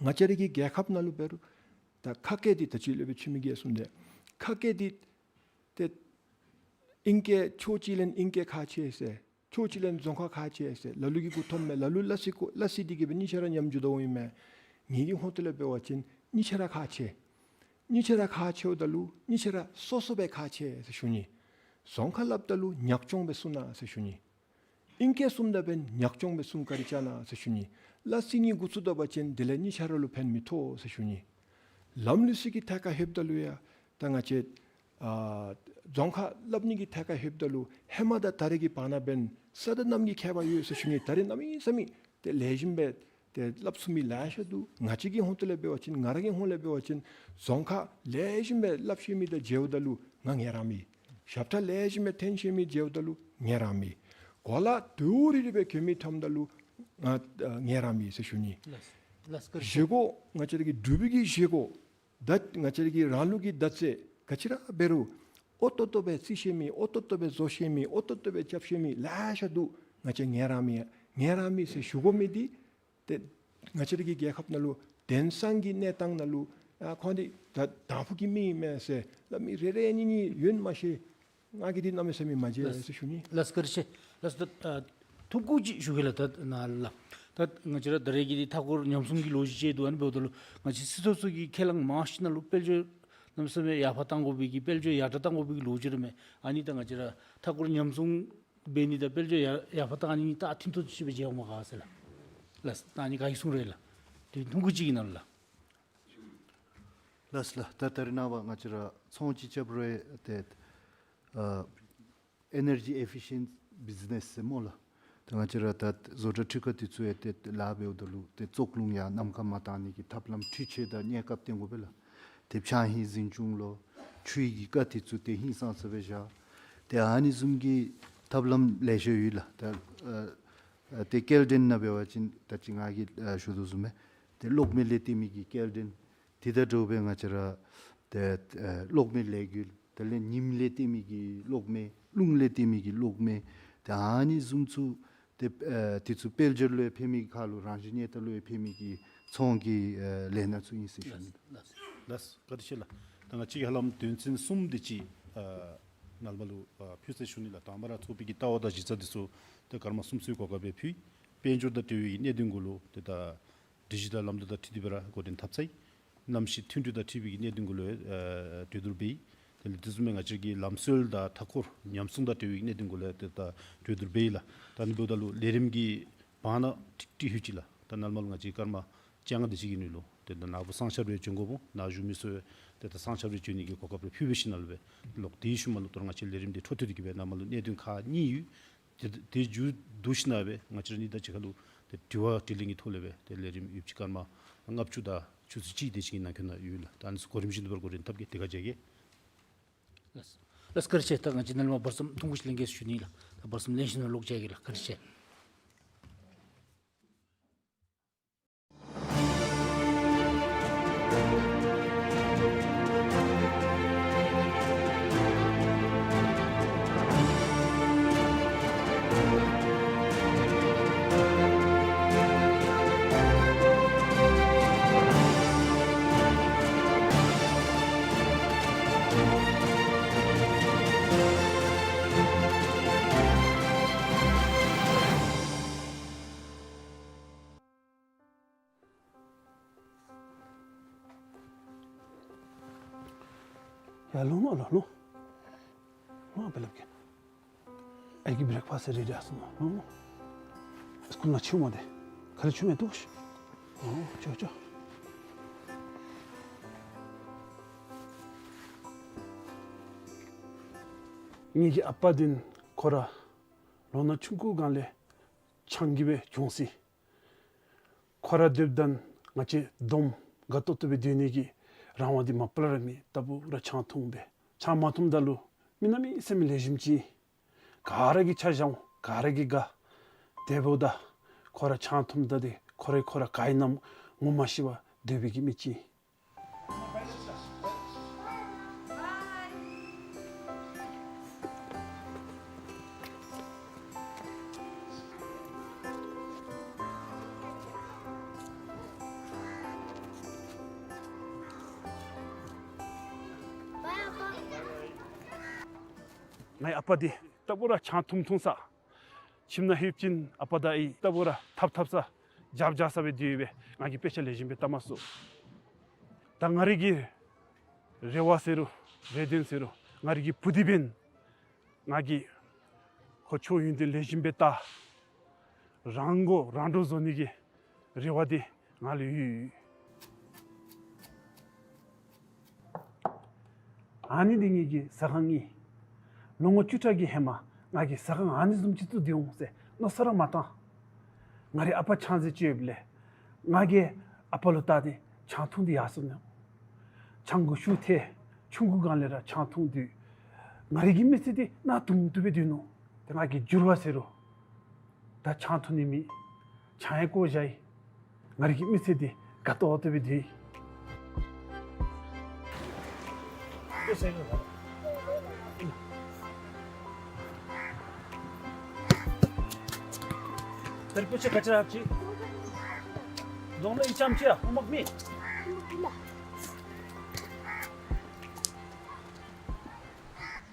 ང་བཅས་ར་གི་རྒྱལ་ཁབ་ནང་ལུ་འབད་རུང་ད་ཁ་སྐད་འདི་ད་ཅི་སློབ་དཔོན་འཆི་མེད་ཀྱིས་གསུངས་ཏེ་ཁ་སྐད་འདི་ཏེ་ཨིང་སྐད་ཕྱོགས་གཅིག་ལས་ཨིང་སྐད་ཁག་ཆེ་ཟེར། ཕྱོགས་གཅིག་ལས་རྫོང་ཁ་ཁག་ཆེ་ཟེར། ལ་ལུ་གིས་མགུ་འཐོམ་མས། ལ་ལུ་སླ་བསྲེ་ཀོ་སླ་བསྲེ་འདི་གིས་སྦེ་གཉིས་ཆ་ར་ཉམས་འགྱོ་དོ་ཨིན་མས། ངེ་གི་ཧོངས་ཏོ་ལས་འབད་བ་ཅིན་གཉིས་ཆ་ར་ཁག་ཆེ། གཉིས་ཆ་ར་ཁག་ཆེཝ་ད་ལུ་གཉིས་ཆ་ར་སོ་སོ་སྦེ་ཁག་ཆེ་ཟེར་ཞུ་ནི། རྫོང་ཁ་སླབ་ད་ལུ་ཉག་ཆོང་སྦེ་གསུང་གནང་ཟེར་ཞུ་ནི། ཨིང་སྐད་གསུངམ་ད་འབདན་ཉག་ཆོང་སྦེ་གསུང་བཀའ་དྲིན་བསྐྱང་གནང་ཟེར་ཞུ་ནི། སླ་བསྲེ་གཉིས་འགོ་བཙུགས་ད་པ་ཅིན་དེ་ལས་གཉིས་ཆ་ར་ལུ་ཕན་མི་ཐོགས་ཟེར་ཞུ་ནི། ལམ་ལུགས་སྲོལ་གྱི་ཐད་ཁར་ལྷོདཔ་ད་ལུ་ཡང་ད་ང་བཅས་ཨ་རྫོང་ཁ་སླབ་ནི་གི་ཐད་ཁར་ལྷོདཔ་ད་ལུ་ཧེ་མ་དང་ད་རེས་ཀྱི་བར་ན་འབདན་ས་དང་གནམ་གྱི་ཁྱད་པར་ཡོད་ཟེར་ཞུ་ནི། ད་རེས་གནམ་མེད་ས་མེད་ཏེ་ལེགས་ཤོམ་སྦེ་ཏེ་སླབ་ཚུགས་མི་ལེ་ཤ་འདུག། ང་བཅས་ཀྱི་ཧོངས་ཏོ་ལས་འབད་བ་ཅིན་ང་ར་གི་ཧོངས་ལས་འབད་བ་ཅིན་རྫོང་ཁ་ལེགས་ཤོམ་སྦེ་སླབ་ཤེས་མི་དང་མཇལཝ་ད་ལུ་ང་ངལ་རངསམ་མས། ཞབས་ཁྲ་ལེགས་ཤོམ་སྦེ་འཐེན་ཤེས་མི་མཇལཝ་ད་ལུ་ངལ་རངསམ་མས། གོ་ལ་དུ་རི་རི་སྦེ་གྱོན་མི་འཐམ་ད་ལུ་ང་ཨ་ངལ་རངས་མི་ཟེར་ཞུ་ནི། ལགས་ལགས་བཀའ་དྲིན་ཆེ། བཞེས་སྒོ་ང་བཅས་ར་གི་འབྲུག་པའི་གི་བཞེས་སྒོ་ད་ང་བཅས་ར་གི་རང་ལུགས་ཀྱི་མདའ་རྩེད་ག་ཅི་ར་འབད་རུང་ཨོ་ཏོ་ཏོ་སྦེ་རྩེད་ཤེས་མི་ཨོ་ཏོ་ཏོ་སྦེ་བཟོ་ཤེས་མི་ཨོ་ཏོ་ཏོ་སྦེ་རྐྱབ་ཤེས་མི་ལེ་ཤ་འདུག། ང་བཅས་ངལ་རངས་མི་ངལ་རངས་མི་ཟེར་ཞུ་དགོ་མི་འདི་ཏེ་ང་བཅས་ར་གི་རྒྱལ་ཁབ་ནང་ལུ་དེང་སང་གི་གནས་སྟངས་ནང་ལུ་ཨ་ཁོང་འདི་ད་དང་ཕུ་གི་མི་ཨིན་མས་ཟེར་སླབ་མི་རེ་རེ་གཉིས་གཉིས་ཡོད་མ་ཤེས། ང་གིས་འདི་གནམ་མེད་ས་མེད་མ་མཇལ་ལགས་ཟེར་ཞུ་ནི། ལགས་བཀའ་དྲིན་ཆེ། ལགས་ད་ཨ་ཐུང་ཀུ་ཅིག་ཞུ་གེ་ལགས། ད་ནཱ་ལགས་ད་ང་བཅས་ར་ད་རེས་ཀྱི་འདི་མཐའ་འཁོར་ཉམས་སྲུང་གི་ལོ་རྒྱུས་ཅིག་འདུག། ཨ་ནི་འབདཝ་ད་ལུ་ང་བཅས་སྲིད་ཚོགས་ཚུ་གིས་ཁས་བླངས་མང་ཤོས་ནང་ལུ་དཔལ་འབྱོར་གནམ་མེད་ས་མེད་ཡར་འཕར་གཏང་དགོ་པའི་གི་དཔལ་འབྱོར་ཡར་དྲག་གཏང་དགོ་པའི་གི་ལོ་རྒྱུས་རེ་མས། ཨ་ནི་ད་ང་བཅས་ར་མཐའ་འཁོར་ཉམས་སྲུང་འབད་ནི་དང་དཔལ་འབྱོར་ཡར་ཡར་འཕར་གཏང་ནི་ད་མཐུན་ཏོག་ཏོ་ཅིག་སྦེ་མཇལཝ་མས་ག་ཟེར་ལགས། ལགས་ད་ཨ་ནི་ག་གིས་གསུང་རུང་ལགས། དེ་ཐུང་ཀུ་ཅིག་གི་ནང་ལུ་ལགས། ལགས་ལགས། ད་ད་རེས་ནངས་པ་ང་བཅས་ར་ཚོང་ཅིག་རྐྱབ་རུང་ཏེ་ཨ་energy efficient business ཟེར་སྨོ་ལགས། ཏེ་ང་བཅས་ར་ད་བཟོ་གྲྭ་འཕྲུལ་ཁང་འདི་ཚུ་ཡང་ཏེ་ལཱ་འབདཝ་ད་ལུ་ཏེ་བཙོག་རླུང་ཡར་གནམ་ཁར་མ་བཏང་ནི་གི་ཐབས་ལམ་འཕྲུལ་ཆས་དང་གནས་སྐབས་བསྟེན་དགོ་པས་ལགས། ཏེ་ཕྱགས་སྙིགས་འཛིན་སྐྱོང་ལོ་ཆུའི་གི་རྐ་འདི་ཚུ་ཏེ་ཧིང་སངས་ས་སྦེ་བཞག། ཏེ་ཨ་ནི་བཟུམ་གྱི་ཐབས་ལམ་ལེ་ཤ་ཡོད་ལགས། ད་ཨ་ཨ་ཏེ་སྐྱེལ་འདྲེན་ནང་འབད་བ་ཅིན་ད་ཅི་ང་གིས་ཨ་ཞུ་དོ་བཟུམ་སྦེ་ཏེ་གློག་མེ་ལས་བཏོན་མི་གི་སྐྱེལ་འདྲེན་དེ་དང་འདྲཝ་སྦེ་ང་བཅས་ར་ཏེ་ཨ་གློག་མེ་ལས་འགུལ་དེ་ལས་ཉིམ་ལས་བཏོན་མི་གི་གློག་མེ་རླུང་ལས་བཏོན་མི་གི་གློག་མེ་ཏེ་ཨ་ནི་བཟུམ་ཚུ་ཏེ་ཨ་དེ་ཚུ་དཔལ་འབྱོར་ལུ་ཡང་ཕན་མི་གི་ཁར་ལུ་རང་བཞིན་གནས་སྟངས་ལུ་ཡང་ཕན་མི་གི་ཚོང་གི་ཨ་ལས་སྣ་ཚུ་ཨིན་ཟེར་ཞུ་ནི། ལགས་ལགས། བཀའ་དྲིན་ཆེ་ལགས། ད་ང་བཅས་ཀྱིས་ཧ་ལམ་དོན་ཚན་གསུམ་དེ་ཅིག་ཨ་ནཱ་ལས་མར་ལུ་ཨ་ཕུལ་ཟེར་ཞུ་ནི་ལགས། དང་པ་ར་ཚོགས་པའི་གི་ལྟ་བ་དང་གཞི་རྩ་དེ་ཚུ་ཏེ་སྐར་མ་གསུམ་ཚུ་གི་གོ་སྐབས་སྦེ་ཕུལ། དཔལ་འབྱོར་དང་འབྲེལ་བའི་གནད་དོན་གུ་ལུ་ཏེ་ད་སྒྲིག་གཞི་དང་ལམ་ལུགས་དང་འཁྲིལ་ཏེ་སྦེ་ར་འགོ་འདྲེན་འཐབ་ཚར་ཡི། གནམ་གཤིས་མཐུན་སྒྲིལ་དང་འཁྲིལ་བའི་གི་གནད་དོན་གུ་ལུ་ཡང་ཨ་གྲོས་བསྡུར་འབད་ཡི། དེ་ལས་དེ་བཟུམ་སྦེ་ང་བཅས་ཀྱི་ལམ་སྲོལ་དང་མཐའ་འཁོར་ཉམས་སྲུང་དང་འབྲེལ་བའི་གནད་དོན་གུ་ལུ་ཡང་ཏེ་ད་གྲོས་བསྡུར་འབད་ཡི་ལགས། ད་ཨ་ནི་འབདཝ་ད་ལུ་ལས་རིམ་གྱི་བར་ན་ཀྲིག་ཀྲི་ཧུད་ཅིག་ལགས། ད་ནཱ་ལས་མར་ལུ་ང་བཅས་སྐར་མ་བཅོ་ལྔ་དེ་ཅིག་གི་ནང་ལུ་ཏེ་ད་ནཱ་བུ་གསང་ཞབས་རེ་བྱོན་དགོཔ་འོང་། ནཱ་གཞུང་མི་ཚུ་ཏེ་ད་གསང་ཞབས་རེ་བྱོན་ནི་གི་གོ་སྐབས་རེ་ཕུལ་བའི་ཤུལ་ལས་སྦེ་ལོག་དེའི་ཤུལ་མ་ལུ་ད་རུང་ང་བཅས་ལས་རིམ་འདི་འཕྲོ་མཐུད་དེ་གི་སྦེ་ནཱ་མར་ལུ་གནད་དོན་ཁག་གཉིས་ཡོད། ཏེ་དེ་མཇུག་བསྡུ་ཞིནམ་སྦེ་ང་བཅས་ར་གཉིས་དང་གཅིག་ཁར་ལུ་ཏེ་དྲི་བ་དྲིས་ལན་གྱི་ཐོག་ལས་སྦེ་ཏེ་ལས་རིམ་ཡོདཔ་ཅིག་སྐར་མ་ལྔ་བཅུ་དང་ཆུ་ཚོད་གཅིག་དེ་ཅིག་གི་ནང་འཁོད་ནང་ཡོད་ལགས། ད་ཨ་ནི་ཚུ་གོ་རིམ་བཞིན་དུ་སྦེ་འགོ་འདྲེན་འཐབ་གེ། དེ་ཁར་མཇལ་གེ། ལགས་ལགས། བཀའ་དྲིན་ཆེ། ད་ང་བཅས་ནཱ་ལས་མར་བར་མཚམས་ཐུང་ཀུ་ཅིག་ལེན་གེ་ཟེར་ཞུ་ནི་ལགས། ད་བར་མཚམས་ལེན་ཞིནམ་ལོག་མཇལ་གེ་ལགས། བཀའ་དྲིན་ཆེ། ཡར་ལོངས་ལོངས་ལོངས། ལོངས་ཨ་པ་སླབ་གེ། ཨའི་གི་བྲེག་ཕཱསཊ་རེ་ཌི་ཨ་སོང་ནུག། ལོངས་ལོངས། སི་ཀུལ་ནང་ཕྱི་མ་དེ་ག་ར་ཕྱི་མ་འདུག་ཤིག། ཨོ་ཅོག་ཅོག། ངེ་གི་ཨ་པ་འདི་ཁོ་ར་ལོ་ན་ཆུང་ཀུ་སྒང་ལས་ཆང་གིས་སྦེ་གྱོངས་ཅི། ཁོ་ར་སྡོདཔ་ད་ང་བཅས་བསྡོམས་དགའ་ཏོག་ཏོ་སྦེ་སྡོད་ནི་གི་རང་དབང་འདི་མ་པ་ལས་ར་མེད། ལྟ་བུ་ར་ཆང་འཐུང་སྦེ། ཆང་མ་འཐུངམ་ད་ལུ་མི་གནམ་མེད་ས་མེད་ལེགས་ཤོམ་ཅིག། ག་ར་གིས་ཆ་བཞག་འོང་། ག་ར་གིས་དགའ། དེ་འབདཝ་ད་ཁོ་ར་ཆང་འཐུངམ་ད་འདི་ཁོ་ར་ཁོ་ར་ག་ཨིན་ན་ངོ་མ་ཤེས་པར་སྡོད་པའི་གི་མི་ཅིག། ངེའི་ཨ་པ་འདི་ལྟ་བུ་ར་ཆང་འཐུང་འཐུང་ས། ཁྱིམ་ནང་ལྷོདཔ་ཅིག་ཨ་པ་དང་ཨའི་ལྟ་བུ་ར་འཐབ་འཐབ་ས་རྒྱབ་རྒྱབ་ས་སྦེ་སྡོད་སྦེ་ང་གིས་དཔེ་ཆ་ལེགས་ཤོམ་སྦེ་བལྟ་མ་ཚུགས། ད་ང་རའི་གི་རེ་བ་ཟེར་རུང་རེ་འདུན་ཟེར་རུང་ང་རའི་གི་བུ་འདི་འབདན་ང་གིས་ཁོ་ཆོས་ཡོན་ཏན་ལེགས་ཤོམ་སྦེ་བལྟ། རང་མགོ་རང་འདྲོངས་བཟོ་ནི་གི་རེ་བ་འདི་ང་ལུ་ཡོད། ཨ་ནི་འདི་ངེ་གི་ཟ་ཁང་ཨིན། ལོ་ངོ་བཅུ་ཕྲག་གི་ཧེ་མ་ང་གིས་ཟ་ཁང་ཨ་ནི་བཟུམ་ཅིག་བཙུགས་ཏེ་འོང་ཟེར་མནོ་བསམ་ར་མ་བཏང་། ང་རའི་ཨ་པ་ཆང་རྩེད་ཅིག་ཡོདཔ་ལས་ང་གིས་ཨ་པ་ལུ་བལྟ་སྟེ་ཆང་འཐུང་སྟེ་ཡར་སོ་ནུག། ཆང་གི་ཤུགས་ཐལ། ཆུང་ཀུ་སྒང་ལས་ར་ཆང་འཐུང་སྟེ་ང་རའི་གི་མི་ཚེ་འདི་གནག་དུང་དུ་སྦེ་སྡོད་ནུག། ཏེ་ང་གིས་འགྱུར་བ་ཟེར་རུང་ ད་ཆང་འཐུང་ནི་མེད། ཆང་ཡང་བཀོ་བཞག་ཡི། ང་རའི་གི་མི་ཚེ་འདི་དགའ་ཏོག་ཏོ་སྦེ་སྡོད་ཡི།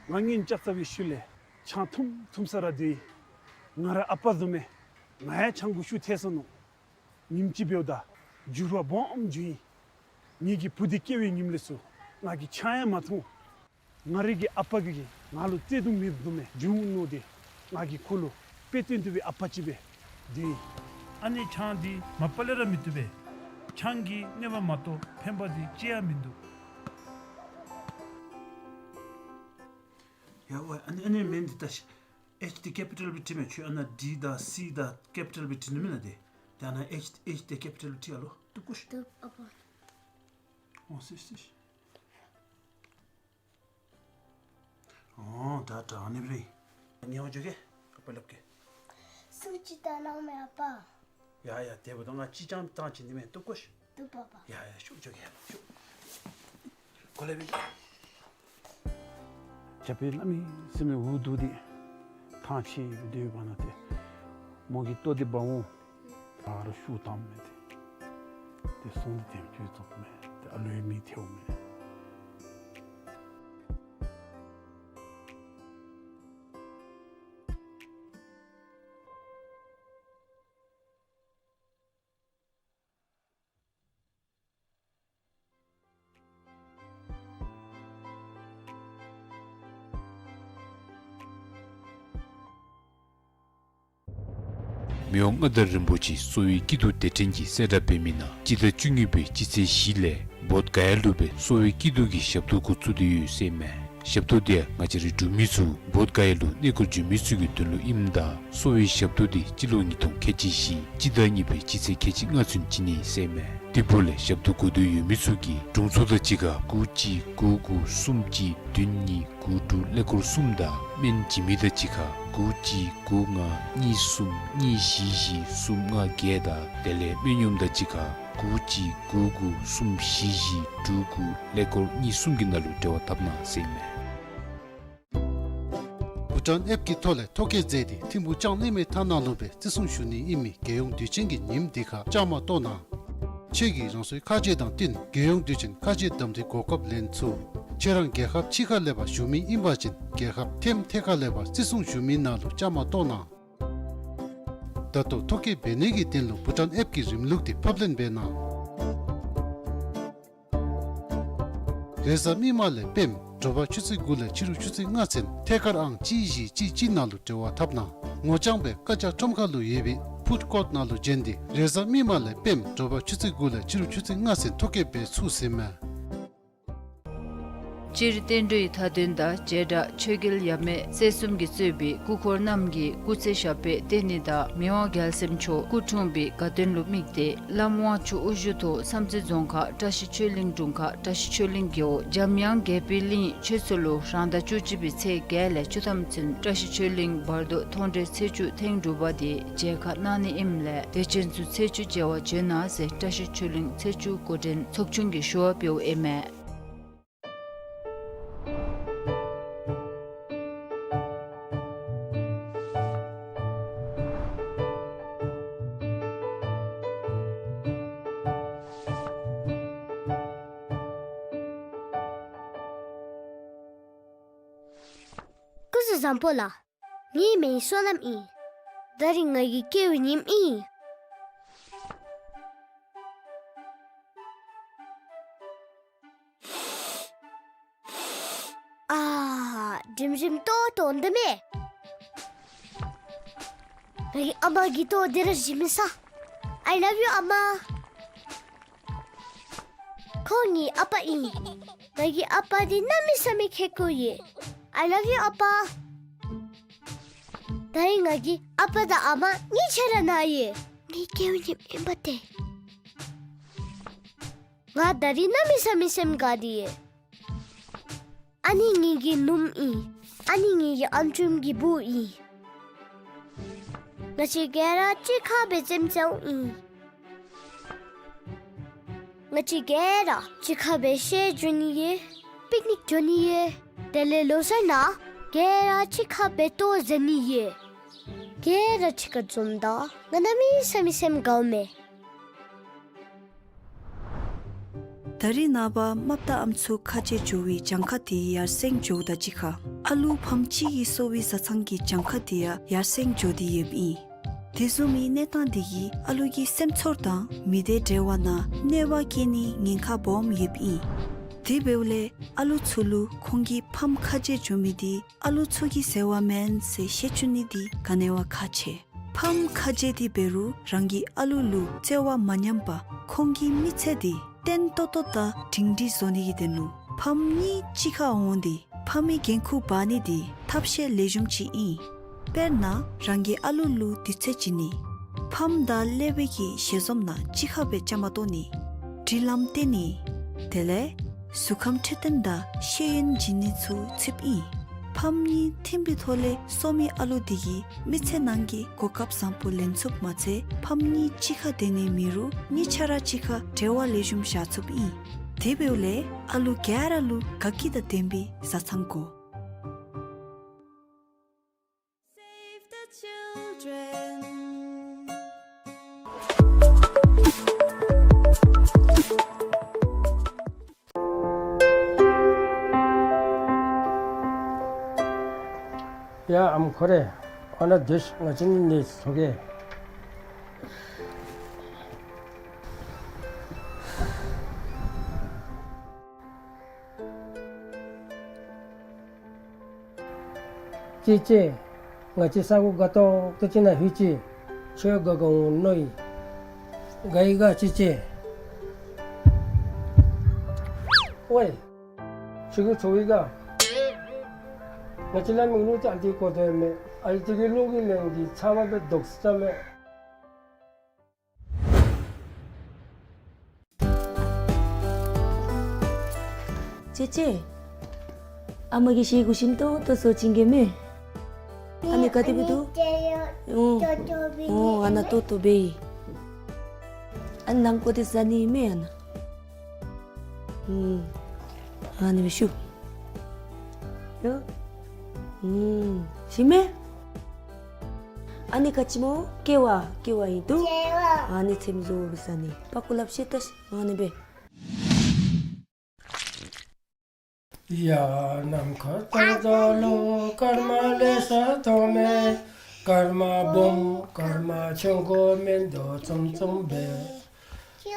ང་གཉེན་རྐྱབ་ཚར་བའི་ཤུལ་ལས་ཆང་འཐུང་འཐུང་ས་ར་སྡོད་ཡི། ང་ར་ཨ་པ་བཟུམ་སྦེ་ང་ཡང་ཆང་གུ་ཤུགས་ཐལ་སོ་ནུག། ཉིནམ་གཅིག་འབདཝ་ད་འགྱུར་བ་སྦོམ་བྱུང་ཡི། ངེ་གི་བུ་འདི་སྐྱེ་བའི་ཉིནམ་ལས་ཚུར་ང་གིས་ཆང་ཡང་མ་འཐུང་། ང་རའི་གི་ཨ་པ་གིས་ང་ལུ་བརྩེ་གདུང་མེདཔ་བཟུམ་སྦེ་བྱུང་ནུག་སྟེ་ང་གིས་ཁོ་ལུ་དཔེ་སྟོན་བཏུབ་པའི་ཨ་པ་ཅིག་སྦེ་སྡོད་ཡི། ཨ་ནི་ཆང་འདི་མ་པ་ལས་ར་མི་བཏུབ་པས། ཆང་གིས་གནོད་པ་མ་གཏོགས་ཕན་པ་འདི་ཅི་ཡང་མིན་འདུག། ཡ་ཝའི་ཨ་ནི་ཨ་ནི་མིང་འདི་ད་ཨེཆ་འདི་ཀེ་པི་ཊལ་སྦེ་བྲིས་མས། ཁྱོད་ཨ་ནཱ་ཌི་དང་སི་དང་ཀེ་པི་ཊལ་སྦེ་བྲིས་ནི་མེན་ན་དེ། ད་ཨ་ནཱ་ཨེཆ་ཨེཆ་དེ་ཀེ་པི་ཊལ་སྦེ་བྲིས་ཨ་ལོ། བཏུབ་གོ་ཤིག། བཏུབ་ཨ་པ། འོང་སི་སི། འོང་ད་ད་ཨ་ནི་སྦེ་རེད། ཉེ་བར་འགྱོ་གེ། ཨ་པ་སླབ་གེ། སུ་ཅིག་བལྟ་གནང་མས་ཨ་པ། ཡ་ཡ་དེ་འབདཝ་ད་ང་ཅི་ཅང་བཏང་བྱིན་ནི་མེད། བཏུབ་གོ་ཤིག། བཏུབ་པ་པ། ཡ་ཡ་ཤུགས་འགྱོ་གེ་ཡ་ཤུགས། གོ་ལེ་བི། རྒྱ་དཔོན་གནམ་མེད་ས་མེད་འུ་སྡུག་སྟེ་ཐང་ཆད་སྡོད་པ་ན་ཏེ་མོ་གིས་ལྟོ་འདི་འབག་འོང་། ཨ་རོགས་ཤུགས་བཏངམ་མས་ཏེ། ཏེ་སོང་སྟེ་དེམ་ཅིག་བཙུགས་མས། ཏེ་ཨ་ལོའི་མིག་ཐལཝ་མས། མི་དབང་མངའ་བདག་རིན་པོ་ཆེ་གསོ་བའི་སྐྱིད་སྡུག་སྡེ་ཕྲན་གྱིས་གསལ་བསྒྲགས་འབད་མི་ནང་སྤྱི་ཟླ་བཅུ་གཉིས་པའི་སྤྱི་ཚེས་བཞི་ལས་བོདྷ་ག་ཡ་ལུ་སྦེ་གསོ་བའི་སྐྱིད་སྡུག་གི་ཞབས་ཏོག་འགོ་བཙུགས་ཏེ་ཡོད་ཟེར་མས། ཞབས་ཏོག་འདི་ཡང་ང་བཅས་རའི་འབྲུག་མི་ཚུ་བོདྷ་ག་ཡ་ལུ་གནས་སྐོར་འགྱོ་མི་ཚུ་གི་དོན་ལུ་ཨིནམ་ད་གསོ་བའི་ཞབས་ཏོག་འདི་སྤྱི་ལོ་ཉིས་སྟོང་ཁལ་གཅིག་བཞི་སྤྱི་ཟླ་གཉིས་པའི་སྤྱི་ཚེས་ཁལ་གཅིག་ལྔ་ཚུན་བྱིན་ནི་ཟེར་མས། དེ་འབདཝ་ལས་ཞབས་ཏོག་དགོས་འདོད་ཡོད་མི་ཚུ་གིས་དྲུང་འཚོ་དང་གཅིག་ཁར་དགུ་གཅིག་དགུ་དགུ་གསུམ་གཅིག་བདུན་གཉིས་དགུ་དྲུག་ཀླད་ཀོར་གསུམ་དང་སྨན་བྱིན་མི་དང་གཅིག་ཁར་དགུ་གཅིག་དགུ་ལྔ་གཉིས་གསུམ་གཉིས་བཞི་བཞི་གསུམ་ལྔ་བརྒྱད་དང་དེ་ལས་སྨན་གཡོགམ་དང་གཅིག་ཁར་དགུ་གཅིག་དགུ་དགུ་གསུམ་བཞི་བཞི་དྲུག་དགུ་ཀླད་ཀོར་གཉིས་གསུམ་གྱི་ནང་ལུ་འབྲེལ་བ་འཐབ་གནང་ཟེར་མས། བྷུ་ཊཱན་ཨེཔ་ཀྱི་ཐོག་ལས་ཐོ་བཀོད་མཛད་དེ་ཐིམ་ཕུག་ལྕང་གླིང་མའི་ཐ་ནག་ལུ་སྦེ་བརྩི་སྲུང་ཞུ་ནི་ཨིན་མི་རྒྱལ་ཡོངས་དུས་ཆེན་གྱི་ཉིནམ་འདི་ཁར་བཅའ་མར་གཏོགས་གནང་། ཁྱེད་ཀྱིས་རང་སོའི་ཁ་རྗེ་དང་བསྟུན་རྒྱལ་ཡོངས་དུས་ཆེན་ཁ་རྗེ་འདམ་རའི་གོ་སྐབས་ལེན་ཚུགས། ཁྱེད་རང་རྒྱལ་ཁབ་ཕྱི་ཁ་ལས་ཕར་བཞུགས་མི་ཨིན་པ་ཅིན་རྒྱལ་ཁབ་ཐེམ་ཐེ་ཁ་ལས་ཕར་བརྩི་སྲུང་ཞུ་མི་ནང་ལུ་བཅའ་མར་གཏོགས་གནང་། ད་ལྟོ་ཐོ་བཀོད་འབད་ནི་གི་དོན་ལུ་བྷུ་ཊཱན་ཨེཔ་ཀྱི་རིམ་ལུགས་འདི་ཕབ་ལེན་འབད་གནང་། རེས་གཟའ་མིག་དམར་ལས་སྤེནམ་དྲོ་པ་ཆུ་ཚོད་དགུ་ལས་ཕྱི་རུ་ཆུ་ཚོད་ལྔ་ཚུན་ཐད་ཀར་ཨང་གཅིག་བཞི་གཅིག་གཅིག་ནང་ལུ་འབྲེལ་བ་འཐབ་གནང་། ངོ་རྐྱང་སྦེ་བཀའ་རྒྱ་ཁྲོམ་ཁ་ལུ་ཡོད་པའི་ཕུཌ་ཀོརཊ་ནང་ལུ་བྱོན་ཏེ་རེས་གཟའ་མིག་དམར་ལས་སྤེནམ་དྲོ་པ་ཆུ་ཚོད་དགུ་ལས་ཕྱི་རུ་ཆུ་ཚོད་ལྔ་ཚུན་ཐོ་བཀོད་འབད་ཚུགས་ཟེར་མས། སྤྱིར་བསྟན་འགྲོའི་མཐའ་དོན་དང་བྱེ་བྲག་ཆོས་རྒྱལ་ཡབ་མེས་སྲས་གསུམ་གྱིས་གཙོས་པའི་སྐུ་འཁོར་རྣམས་ཀྱིས་སྐུ་ཚེ་ཞབས་པད་བརྟན་ནི་དང་མི་དབང་རྒྱལ་སྲས་མཆོག་སྐུ་འཁྲུངས་པའི་དགའ་སྟོན་ལུ་དམིགས་ཏེ་བླམ་དབང་ཕྱུག་དབུ་བཞུགས་ཐོག་བསམ་རྩེ་རྫོང་ཁག་བཀྲ་ཤིས་ཆོས་གླིང་དྲུང་ཁག་བཀྲ་ཤིས་ཆོས་གླིང་རྒེད་འོག་འཇམ་དབྱངས་དགྱེས་པའི་གླིང་ཆོས་ཚོགས་ལུ་རང་ཟླ་བཅུ་གཅིག་པའི་ཚེས་བརྒྱད་ལས་བཅུ་ཐམ་ཚུན་བཀྲ་ཤིས་ཆོས་གླིང་བར་དོ་མཐོང་གྲོལ་ཚེས་བཅུ་ཐེངས་དྲུག་པ་དེ་མཇལ་ཁ་གནང་ནི་ཨིནམ་ལས་དད་ཅན་ཚུ་ཚེས་བཅུ་མཇལ་བར་བྱོན་གནང་ཟེར་བཀྲ་ཤིས་ཆོས་གླིང་ཚེས་བཅུ་འགོ་འདྲེན་ཚོགས་ཆུང་གིས་ཞུ་བ་འབདཝ་ཨིན་མས། སྐུ་གཟུགས་བཟང་པོ་ལགས། ངེའི་མིང་བསོད་ནམས་ཨིན། ད་རིས་ང་གི་སྐྱེ་བའི་ཉིནམ་ཨིན། ཨ་ཧ། འགྲིམ་འགྲིམ་ཏོག་ཏོ་འདི་མས། ང་གི་ཨ་མ་གིས་ལྟོ་འདི་ར་བཞེས་མི་ཟ། I love you ཨ་མ། ཁོ་ངེའི་ཨ་པ་ཨིན། ང་གི་ཨ་པ་འདི་གནམ་མེད་ས་མེད་ཁེ་ཀོ་ཡོད། I love you ཨ་པ། ད་རིས་ང་གི་ཨ་པ་དང་ཨ་མ་གཉིས་ཆ་ར་ན་ཡོད། ངེའི་སྐྱེ་བའི་ཉིནམ་ཨིན་པ་ཏེ། ང་ད་རིས་གནམ་མེད་ས་མེད་སེམས་དགའ་སྟེ་ཡོད། ཨ་ནི་ངེ་གི་ནུམོ་ཨིན། ཨ་ནི་ངེ་གི་ཨམ་ཅུམ་གྱི་བུ་ཨིན། ང་བཅས་ག་ར་གཅིག་ཁར་སྦེ་འཛོམས་འཛོམསཔ་ཨིན། ང་བཅས་ག་ར་གཅིག་ཁར་སྦེ་བཤལ་འགྱོ་ནི་ཡོད། པིག་ནིག་འགྱོ་ནི་ཡོད། དེ་ལས་ལོ་གསར་ནང་ག་ར་གཅིག་ཁར་སྦེ་ལྟོ་བཟའ་ནི་ཡོད། ག་ར་གཅིག་ཁར་འཛོམས་ད་ང་གནམ་མེད་ས་མེད་སེམས་དགའཝ་མས། ད་རིས་ནངས་པ་རྨགཔ་དང་ཨམ་སྲུ་ཁ་རྗེ་འགྱོ་བའི་གྱངས་ཁ་དེ་ཡར་སེང་འགྱོཝ་དང་གཅིག་ཁར་ཨ་ལུ་ཕམ་གཅིག་གི་གསོ་བའི་བཟའ་ཚང་གི་གྱངས་ཁ་དེ་ཡང་ཡར་སེང་འགྱོ་སྟེ་ཡོདཔ་ཨིན། དེ་བཟུམ་མའི་གནས་སྟངས་དེ་གིས་ཨ་ལུ་གི་སེམས་ཚོར་དང་མི་སྡེ་འབྲེལ་བ་ནང་གནོད་པ་བསྐྱལ་ནིའི་ཉེན་ཁ་སྦོམ་ཡོདཔ་ཨིན། དེ་འབདཝ་ལས་ཨ་ལུ་ཚུ་ལུ་ཁོང་གི་ཕམ་ཁ་རྗེ་འགྱོ་མི་དེ་ཨ་ལུ་ཚུ་གི་ཟེར་བ་མེན་ཟེར་ཤེས་བཅུག་ནི་དེ་ག་ནི་བ་ཁག་ཆེ། ཕམ་ཁ་རྗེ་དེ་འབད་རུང་རང་གི་ཨ་ལུ་ལུ་བརྩེ་བ་མ་ཉམས་པར་ཁོང་གི་མི་ཚེ་དེ་བརྟན་ཏོག་ཏོ་དང་སྒྲིང་སྒྲིང་བཟོ་ནི་གི་དོན་ལུ་ཕམ་གཉིས་གཅིག་ཁར་འོང་སྟེ་ཕམ་གྱི་འགན་ཁུར་འབག་ནི་དེ་ཐབས་ཤེས་ལེགས་ཤོམ་ཅིག་ཨིན། དཔེར་ན་རང་གི་ཨ་ལུ་ལུ་དུས་ཚོད་བྱིན་ནི། ཕམ་དང་ཀླད་པའི་གི་ཞལ་འཛོམས་ནང་གཅིག་ཁར་སྦེ་བཅའ་མར་གཏོགས་ནི། སྒྲིག་ལམ་བསྟན་ནི། དེ་ལས་གཟུགས་ཁམས་འཕྲོད་བསྟེན་དང་ཤེས་ཡོན་བྱིན་ནི་ཚུ་ཚུདཔ་ཨིན། ཕམ་གཉིས་མཐུན་པའི་ཐོག་ལས་གསོ་མི་ཨ་ལུ་དེ་གིས་མི་ཚེ་ནང་གི་གོ་སྐབས་བཟང་པོ་ལེན་ཚུགསཔ་མ་ཚད་ཕམ་གཉིས་གཅིག་ཁར་སྡོད་ནི་མེད་རུང་གཉིས་ཆ་ར་གཅིག་ཁར་འབྲེལ་བ་ལེགས་ཤོམ་བཞག་ཚུགསཔ་ཨིན། དེ་འབདཝ་ལས་ཨ་ལུ་ག་ར་ལུ་དགའ་སྐྱིད་དང་ལྡན་པའི་བཟའ་ཚང་དགོ། Save the children. ཡ་ཨམ་ཁོ་རེ། ཨ་ནཱ་སྡོད་ཤིག། ང་བཅས་གཉིས་ནི་ཚོགས་ཀྱི། ཅེ་ཅེ། ང་བཅས་ས་གོ་དགའ་ཏོག་ཏོ་ཅིག་ནང་ལྷོད་ཅི། ཁྱོད་དགའ་དགའ་འོང་མནོ་ཡི། དགའ་ཡི་ག་ཅེ་ཅེ། ཝའི། ཁྱོད་ཀྱིས་ཚོར་ཡི་ག། ང་བཅས་ལ་མིག་ལུ་ཅིག་ཨ་ཙི་གོ་དོ་མས། ཨ་ཙི་གི་ལོག་གི་ལན་གྱི་ཚབ་མ་སྦེ་དོགས་ས་མས། ཅེ་ཅེ། ཨ་མ་གིས་ཤེལ་སྒོ་ཞིམ་ཏོང་ཏོ་བཟོ་བྱིན་གེ་མས། ཨ་ནི་ག་དེ་སྦེ་འདུག། ཨོ། ཨོ་ཨ་ནཱ་ཏོག་ཏོ་སྦེ་ཨིན། ཨ་ནི་ནང་ཀོ་དེ་ཟ་ནི་མས་ཨ་ནཱ། ཨུམ། ཨ་ནི་སྦེ་ཞུ། ཡ། ཨུམ། ཞིམ་མས། ཨ་ནི་ག་ཅི་སྨོ། ཀེ་བ། ཀེ་བ་ཨིན་འདུག། ཀེ་བ། ཨ་ནི་ཚེམ་བཟོ་བཟའ་ནི། པག་ཀོ་ལགཔ་བཤེད་ད་ཤིག། ཨ་ནི་སྦེ། ཡ་ནམ་མཁའ་ལྟར་རྒྱལ་ལོ། སྐར་མ་ལེ་ཤ་མཐོང་མས། སྐར་མ་སྦོམ་སྐར་མ་ཆུང་ཀུ་མིན་འདུག། ཙུམ་ཙུམ་སྦེ།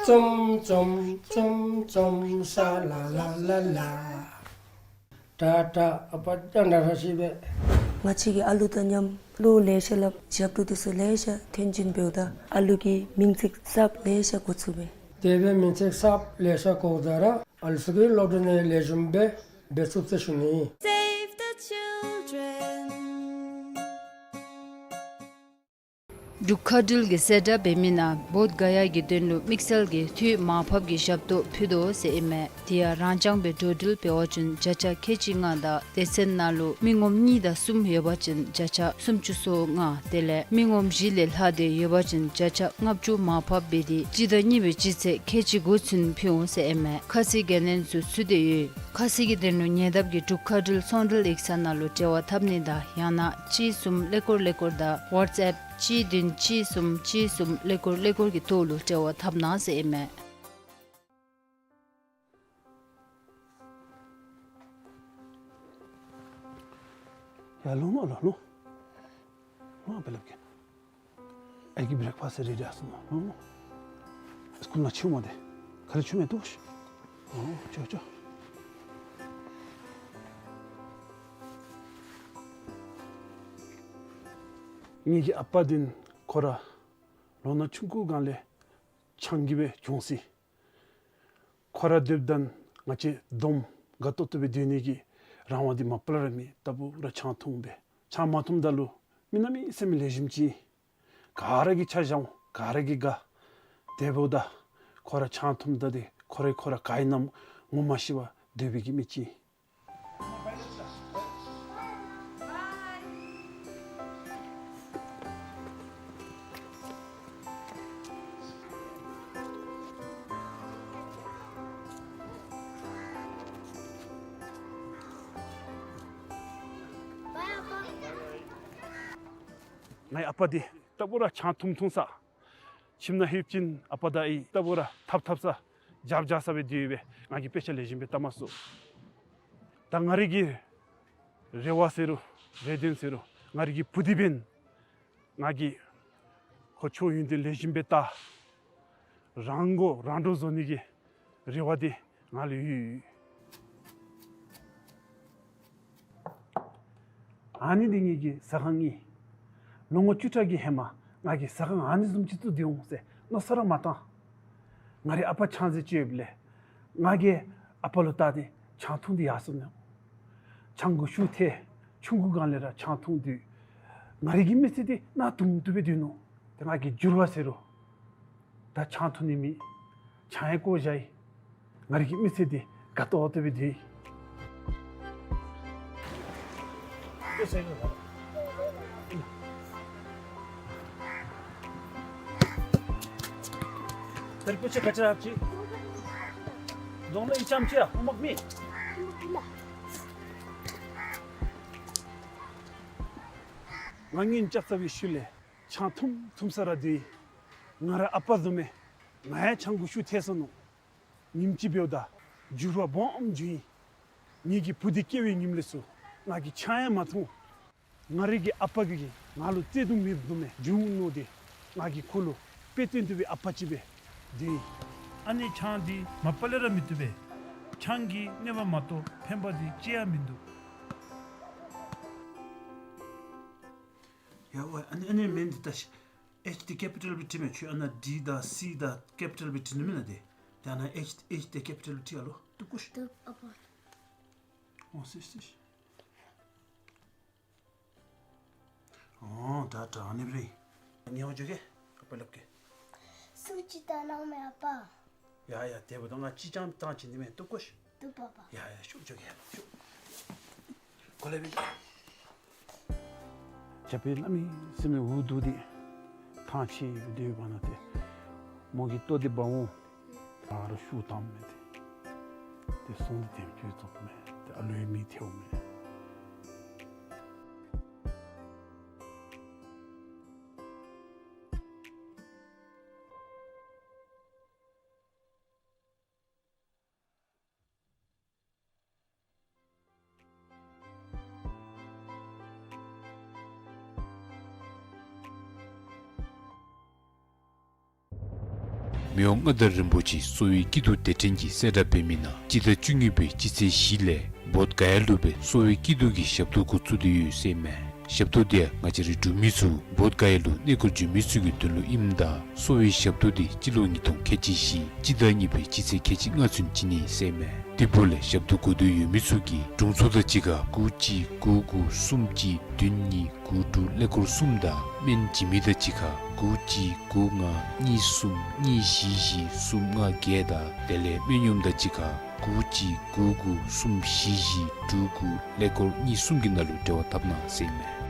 ཙུམ་ཙུམ་ཙུམ་ཙུམ་ཤ་ལ་ལ་ལ་ལ། ཏ་ཏ། ཨ་པ་ད་ན་ར་ཤི་སྦེ། ང་བཅས་ཀྱིས་ཨ་ལུ་དང་མཉམ་བློ་ལེ་ཤ་སླབ་ཞབས་བྲོ་དེ་ཚུ་ལེ་ཤ་འཐེན་བྱིན་འབདཝ་ད་ཨ་ལུ་གིས་མིང་ཚིག་གསརཔ་ལེ་ཤ་གོ་ཚུགས་པས། དེ་སྦེ་མིང་ཚིག་གསརཔ་ལེ་ཤ་གོཝ་ད་ར་ཨ་ལུ་ཚུ་གིས་བློ་གྲོས་ནི་ལེགས་ཤོམ་སྦེ་འབད་ཚུགས་ཟེར་ཞུ་ནི། Save the children. འབྲུག་མཁའ་འགྲུལ་གྱིས་གསལ་བསྒྲགས་འབད་མི་ནང་བོདྷ་ག་ཡ་གི་དོན་ལུ་དམིགས་བསལ་གྱི་འཐུས་མར་ཕབ་ཀྱི་ཞབས་ཏོག་ཕུལ་དོ་ཟེར་ཨིན་མས། དེ་ཡང་རང་རྐྱང་སྦེ་འགྲོ་འགྲུལ་འབད་བ་ཅིན་བརྒྱ་ཆ་ཁལ་གཅིག་ལྔ་དང་སྡེ་ཚན་ནང་ལུ་མི་ངོམ་གཉིས་དང་གསུམ་ཡོད་པ་ཅིན་བརྒྱ་ཆ་སུམ་ཅུ་སོ་ལྔ། དེ་ལས་མི་ངོམ་བཞི་ལས་ལྷག་སྟེ་ཡོད་པ་ཅིན་བརྒྱ་ཆ་ལྔ་བཅུ་མར་ཕབ་འབད་དེ་སྤྱི་ཟླ་གཉིས་པའི་སྤྱི་ཚེས་ཁལ་གཅིག་དགུ་ཚུན་ཕུལ་འོང་ཟེར་ཨིན་མས། ཁ་གསལ་གྱི་ལན་ཚུ་ཚུད་དེ་ཡོད། ཁ་གསལ་གྱི་དོན་ལུ་ཉེ་འདབས་ཀྱི་འབྲུག་མཁའ་འགྲུལ་ཚོང་འབྲེལ་ཡིག་ཚང་ནང་ལུ་འབྲེལ་བ་འཐབ་ནི་དང་ཡང་ན་གཅིག་གསུམ་ཀླད་ཀོར་ཀླད་ཀོར་དང་ཝཊས་ཨེཔ་གཅིག་བདུན་གཅིག་གསུམ་གཅིག་གསུམ་ཀླད་ཀོར་ཀླད་ཀོར་གྱི་ཐོག་ལུ་འབྲེལ་བ་འཐབ་གནང་ཟེར་ཨིན་མས། ཡ་ལོ་མ་ལོ་ལོ། ལོ་ཨ་པ་ལགས་ཀྱིས། ཨའི་གི་བྲེག་ཕཱསཊ་རེ་ཌི་ཨ་སོང་ནུག། ལོ་ལོ། སི་ཀུལ་ནང་ཕྱདཔ་མ་སྟེར། ག་ར་ཕྱདཔ་མས་འདུག། ཨོ་ཅོག་ཅོག། ངེ་གི་ཨ་པ་འདི་ཁོ་ར་ལོ་ན་ཆུང་ཀུའི་སྒང་ལས་ཆང་རྐྱལ་སྦེ་གྱོངས་ཅི། ཁོ་ར་སྡོདཔ་ད་ང་བཅས་བསྡོམས་དགའ་ཏོག་ཏོ་སྦེ་སྡོད་ནི་གི་རང་དབང་འདི་མ་པ་ལས་ར་མེད། ད་བུ་ར་ཆང་འཐུང་སྦེ། ཆང་མ་འཐུངམ་ད་ལུ་མི་གནམ་མེད་ས་མེད་ལེགས་ཤོམ་ཅིག། ག་ར་གིས་ཆ་བཞག་འོང་། ག་ར་གིས་དགའ། དེ་འབདཝ་ད་ཁོ་ར་ཆང་འཐུངམ་ད་འདི་ཁོ་ར་ཁོ་ར་ག་ཨིན་ན་ངོ་མ་ཤེས་པར་སྡོད་པའི་གི་མི་ཅིག། ངེའི་ཨ་པ་འདི་ལྟ་བུ་ར་ཆང་འཐུང་འཐུང་ས། ཁྱིམ་ནང་ལྷོདཔ་ཅིན་ཨ་པ་དང་ཨའི་ལྟ་བུ་ར་འཐབ་འཐབ་ས་རྒྱབ་རྒྱབ་ས་སྦེ་སྡོད་ཡོདཔ་སྦེ་ང་གིས་དཔེ་ཆ་ལེགས་ཤོམ་སྦེ་བལྟ་མ་ཚུགས། ད་ང་རའི་གི་རེ་བ་ཟེར་རུང་རེ་འདུན་ཟེར་རུང་ང་རའི་གི་བུ་འདི་འབདན་ང་གིས་ཁོ་ཆོས་ཡོན་ཏན་ལེགས་ཤོམ་སྦེ་བལྟ། རང་མགོ་རང་འདྲོངས་བཟོ་ནི་གི་རེ་བ་འདི་ང་ལུ་ཡོད། ཨ་ནི་འདི་ངེའི་གི་ཟ་ཁང་ཨིན། ལོ་ངོ་བཅུ་ཕྲག་གི་ཧེ་མ་ང་གིས་ཟ་ཁང་ཨ་ནི་བཟུམ་ཅིག་བཙུགས་ཏེ་འོང་ཟེར་མནོ་བསམ་ར་མ་བཏང་། ང་རའི་ཨ་པ་ཆང་རྫས་སྤྱོད་ཡོདཔ་ལས་ང་གིས་ཨ་པ་ལུ་བལྟ་སྟེ་ཆང་འཐུང་སྟེ་ཡར་སོ་ནུག། ཆང་གི་ཤུགས་ཐལ། ཆུང་ཀུ་སྒང་ལས་ར་ཆང་འཐུང་སྟེ་ང་རའི་གི་མི་ཚེ་འདི་གནག་དུམ་དུམ་སྦེ་སྡོད་ནུག། ཏེ་ང་གི་འགྱུར་བ་ཟེར་རུང་ད་ཆང་འཐུང་ནི་མེད། ཆང་ཡང་བཀོ་བཞག་ཡི། ང་རའི་གི་མི་ཚེ་འདི་དགའ་ཏོག་ཏོ་སྦེ་སྡོད་ཡི། ང་གཉེན་རྐྱབ་ཚར་བའི་ཤུལ་ལས་ཆང་འཐུང་འཐུང་ས་ར་སྡོད་ཡི། ང་ར་ཨ་པ་བཟུམ་སྦེ་ང་ཡང་ཆང་གི་ཤུགས་ཐལ་སོ་ནུག། ཉིནམ་གཅིག་འབདཝ་ད་འགྱུར་བ་སྦོམ་བྱུང་ཡི། ངེའི་གི་བུ་འདི་སྐྱེ་བའི་ཉིནམ་ལས་ཚུར་ང་གིས་ཆང་ཡང་མ་འཐུང་། ང་རའི་གི་ཨ་པ་གིས་ང་ལུ་བརྩེ་གདུང་མེདཔ་བཟུམ་སྦེ་བྱུང་ནུག། ཏེ་ང་གིས་ཁོ་ལུ་དཔེ་སྟོན་བཏུབ་པའི་ཨ་པ་ཅིག་སྦེ་སྡོད་ཡི། ཨ་ནི་ཆང་འདི་མ་པ་ལས་ར་མི་བཏུབ་པས། ཆང་གིས་གནོད་པ་མ་གཏོགས་ཕན་པ་འདི་ཅི་ཡང་མིན་འདུག། ཡ་ཝའི་ཨ་ནི་ཨ་ནི་མིང་འདི་ད་ཨེཆ་འདི་ཀེ་པི་ཊལ་སྦེ་བྲིས་མས། ཁྱོད་ཨ་ནཱ་ཌི་དང་སི་དང་ཀེ་པི་ཊལ་སྦེ་བྲིས་ནི་མེན་ན། ཏེ་ཏེ་ཨ་ནཱ་ཨེཆ་ཨེཆ་འདི་ཀེ་པི་ཊལ་སྦེ་བྲིས་ཨ་ལོ། བཏུབ་གོ་ཤིག། བཏུབ་ཨ་པ། འོང་སི་སི། འོང་ད་ད་ཨ་ནི་སྦེ་རེད། ངེའི་འོང་འགྱོ་གེ། ཨ་པ་སླབ་གེ། སུ་ཅིག་བལྟ་གནང་མས་ཨ་པ། ཡ་ཡ་དེ་འབདཝ་ད་ང་ཅིག་རྐྱངམ་བཏང་བྱིན་ནི་མས། བཏུབ་གོ་ཤིག། བཏུབ་པ་པ། ཡ་ཡ་ཤུགས་འགྱོ་གེ་ཡ་ཤུགས། གོ་ལེ་བི། རྒྱབ་པའི་གནམ་མེད་ས་མེད་འུ་སྡུག་སྟེ་ཐང་ཆད་སྡོད་པ་ན་ཏེ་མོ་གིས་ལྟོ་འདི་འབག་འོང་། ད་རུང་ཤུགས་བཏངམ་མས་ཏེ། ཏེ་སོང་སྟེ་དེམ་ཅིག་བཙོགཔ་མས། ཏེ་ཨ་ལོའི་མིག་ཐལཝ་མས། མི་དབང་མངའ་བདག་རིན་པོ་ཆེ་གསོ་བའི་སྐྱིད་སྡུག་སྡེ་ཕྲན་གྱིས་གསལ་བསྒྲགས་འབད་མི་ནང་སྤྱི་ཟླ་བཅུ་གཉིས་པའི་སྤྱི་ཚེས་བཞི་ལས་བོདྷ་ག་ཡ་ལུ་སྦེ་གསོ་བའི་སྐྱིད་སྡུག་གི་ཞབས་ཏོག་འགོ་བཙུགས་ཏེ་ཡོད་ཟེར་མས། ཞབས་ཏོག་འདི་ཡང་ང་བཅས་རའི་འབྲུག་མི་ཚུ་བོདྷ་ག་ཡ་ལུ་གནས་སྐོར་འགྱོ་མི་ཚུ་གི་དོན་ལུ་ཨིནམ་ད་གསོ་བའི་ཞབས་ཏོག་འདི་སྤྱི་ལོ་ཉིས་སྟོང་ཁལ་གཅིག་བཞི་སྤྱི་ཟླ་གཉིས་པའི་སྤྱི་ཚེས་ཁལ་གཅིག་ལྔ་ཚུན་བྱིན་ནི་ཟེར་མས། དེ་འབདཝ་ལས་ཞབས་ཏོག་དགོས་འདོད་ཡོད་མི་ཚུ་གིས་དྲུང་འཚོ་དང་གཅིག་ཁར་དགུ་གཅིག་དགུ་དགུ་གསུམ་གཅིག་བདུན་གཉིས་དགུ་དྲུག་ཀླད་ཀོར་གསུམ་དང་སྨན་བྱིན་མི་དང་གཅིག་ཁར་དགུ་གཅིག་དགུ་ལྔ་གཉིས་གསུམ་གཉིས་བཞི་བཞི་གསུམ་ལྔ་བརྒྱད་དང་དེ་ལས་སྨན་གཡོགམ་དང་གཅིག་ཁར་དགུ་གཅིག་དགུ་དགུ་གསུམ་བཞི་བཞི་དྲུག་དགུ་ཀླད་ཀོར་གཉིས་གསུམ་གྱི་ནང་ལུ་འབྲེལ་བ་འཐབ་གནང་ཟེར་མས།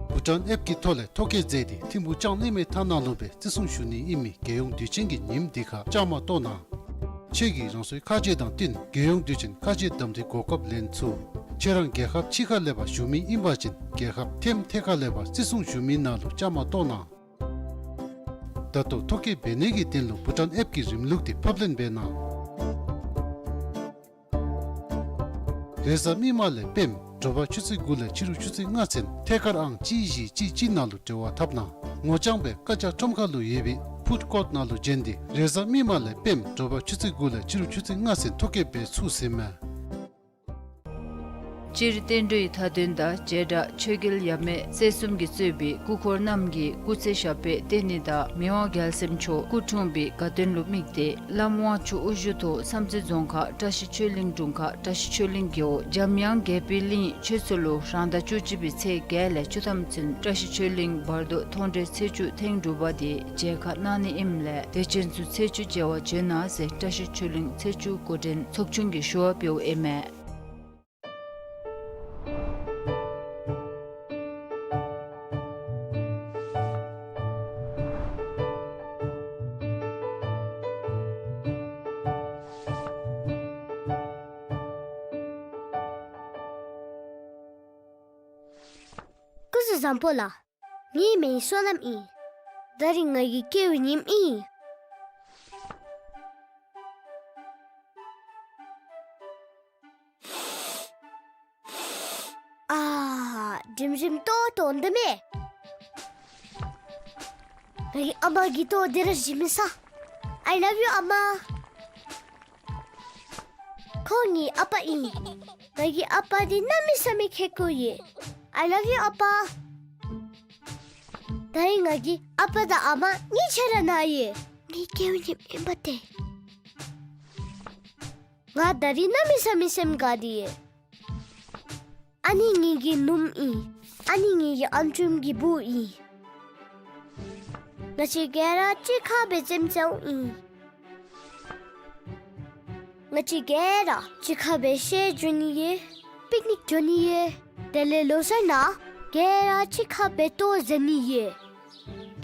བྷུ་ཊཱན་ཨེཔ་ཀྱི་ཐོག་ལས་ཐོ་བཀོད་མཛད་དེ་ཐིམ་ཕུག་ལྕང་གླིང་མའི་ཐ་ནག་ལུ་སྦེ་བརྩི་སྲུང་ཞུ་ནི་ཨིན་མི་རྒྱལ་ཡོངས་དུས་ཆེན་གྱི་ཉིནམ་འདི་ཁར་བཅའ་མར་གཏོགས་གནང་། ཁྱེད་ཀྱིས་རང་སོའི་ཁ་རྗེ་དང་བསྟུན་རྒྱལ་ཡོངས་དུས་ཆེན་ཁ་རྗེ་གདམ་འཐེན་གོ་སྐབས་ལེན་ཚུགས། ཁྱེད་རང་རྒྱལ་ཁབ་ཕྱི་ཁ་ལས་ཕར་བཞུགས་མི་ཨིན་པ་ཅིན་རྒྱལ་ཁབ་ཐེམ་ཐེ་ཁ་ལས་ཕར་བརྩི་སྲུང་ཞུ་མི་ནང་ལུ་བཅའ་མར་གཏོགས་གནང་། ད་ལྟོ་ཐོ་བཀོད་འབད་ནི་གི་དོན་ལུ་བྷུ་ཊཱན་ཨེཔ་ཀྱི་རིམ་ལུགས་འདི་ཕབ་ལེན་འབད་གནང་། རེས་གཟའ་མིག་དམར་ལས་སྤེནམ་དྲོ་པ་ཆུ་ཚོད་དགུ་ལས་ཕྱི་རུ་ཆུ་ཚོད་ལྔ་ཚུན་ཐད་ཀར་ཨང་གཅིག་བཞི་གཅིག་གཅིག་ནང་ལུ་འབྲེལ་བ་འཐབ་གནང་། ངོ་རྐྱང་སྦེ་བཀའ་རྒྱ་ཁྲོམ་ཁ་ལུ་ཡོད་པའི་ཕུཌ་ཀོརཊ་ནང་ལུ་བྱོན་ཏེ་རེས་གཟའ་མིག་དམར་ལས་སྤེནམ་དྲོ་པ་ཆུ་ཚོད་དགུ་ལས་ཕྱི་རུ་ཆུ་ཚོད་ལྔ་ཚུན་ཐོ་བཀོད་འབད་ཚུགས་ཟེར་མས། སྤྱིར་བསྟན་འགྲོའི་མཐའ་དོན་དང་བྱེ་བྲག་ཆོས་རྒྱལ་ཡབ་མེས་སྲས་གསུམ་གྱིས་གཙོས་པའི་སྐུ་འཁོར་རྣམས་ཀྱི་སྐུ་ཚེ་ཞབས་པད་བརྟན་ནི་དང་མི་དབང་རྒྱལ་སྲས་མཆོག་སྐུ་འཁྲུངས་པའི་དགའ་སྟོན་ལུ་དམིགས་ཏེ་བླམ་དབང་ཕྱུག་དབུ་བཞུགས་ཐོག་བསམ་རྩེ་རྫོང་ཁག་བཀྲ་ཤིས་ཆོས་གླིང་དྲུང་ཁག་བཀྲ་ཤིས་ཆོས་གླིང་རྒེད་འོག་འཇམ་དབྱངས་དགྱེས་པའི་གླིང་ཆོས་ཚོགས་ལུ་རང་ཟླ་བཅུ་གཅིག་པའི་ཚེས་བརྒྱད་ལས་བཅུ་ཐམ་ཚུན་བཀྲ་ཤིས་ཆོས་གླིང་བར་དོ་མཐོང་གྲོལ་ཚེས་བཅུ་ཐེངས་དྲུག་པ་དེ་མཇལ་ཁ་གནང་ནི་ཨིནམ་ལས་དད་ཅན་ཚུ་ཚེས་བཅུ་མཇལ་བར་བྱོན་གནང་ཟེར་བཀྲ་ཤིས་ཆོས་གླིང་ཚེས་བཅུ་འགོ་འདྲེན་ཚོགས་ཆུང་གིས་ཞུ་བ་འབདཝ་ཨིན་མས། སྐུ་གཟུགས་ བཟང་པོ་ལགས། ངེའི་མིང་བསོད་ནམས་ཨིན། ད་རིས་ང་གི་སྐྱེ་བའི་ཉིནམ་ཨིན། ཨ། འགྲིམ་འགྲིམ་ལྟོ་ལྟོ་འདི་མས། ངེའི་ཨ་མ་གི་ལྟོ་འདི་ར་བཞེས་མི་ས། I love you ཨ་མ། ཁོ་ངེའི་ཨ་པ་ཨིན། ངེའི་ཨ་པ་འདི་གནམ་མེད་ས་མེད་ཁེ་ཀོ་ཡོད། I love you ཨ་པ། ད་རིས་ངེའི་ཨ་པ་དང་ཨ་མ་གཉིས་ཆ་ར་ན་ཡོད། ངེའི་སྐྱེ་བའི་ཉིནམ་ཨིན་པ་ཏེ། ང་ད་རིས་གནམ་མེད་ས་མེད་སེམས་དགའ་སྟེ་ཡོད། ཨ་ནི་ངེའི་ནུམོ་ཨིན། ཨ་ནི་ངེའི་ཨམ་ཅུམ་གྱི་བུ་ཨིན། ང་བཅས་ག་ར་གཅིག་ཁར་སྦེ་རྩེདམོ་རྩེཝ་ཨིན། ང་བཅས་ག་ར་གཅིག་ཁར་སྦེ་ཤར་འགྱོ་ནི་ཡོད། པིཀ་ནིཀ་འགྱོ་ནི་ཡོད། དེ་ལས་ལོ་གསར་ནང་ག་ར་གཅིག་ཁར་སྦེ་ལྟོ་བཟའ་ནི་ཡོད།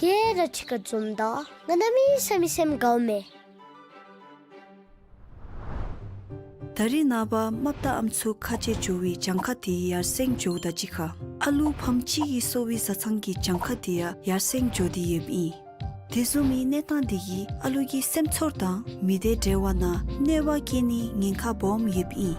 ག་ར་གཅིག་ཁར་འཛོམས་ད་ང་གནམ་མེད་ས་མེད་སེམས་དགའཝ་མས། ད་རིས་ནངས་པ་རྨགཔ་དང་ཨམ་སྲུ་ཁ་རྗེ་འགྱོ་བའི་གྱངས་ཁ་དེ་ཡར་སེང་འགྱོཝ་དང་གཅིག་ཁར་ཨ་ལུ་ཕམ་གཅིག་གི་གསོ་བའི་བཟའ་ཚང་གི་གྱངས་ཁ་དེ་ཡང་ཡར་སེང་འགྱོ་སྟེ་ཡོདཔ་ཨིན། དེ་བཟུམ་མའི་གནས་སྟངས་དེ་གིས་ཨ་ལུ་གི་སེམས་ཚོར་དང་མི་སྡེ་འབྲེལ་བ་ནང་གནོད་པ་བསྐྱལ་ནིའི་ཉེན་ཁ་སྦོམ་ཡོདཔ་ཨིན།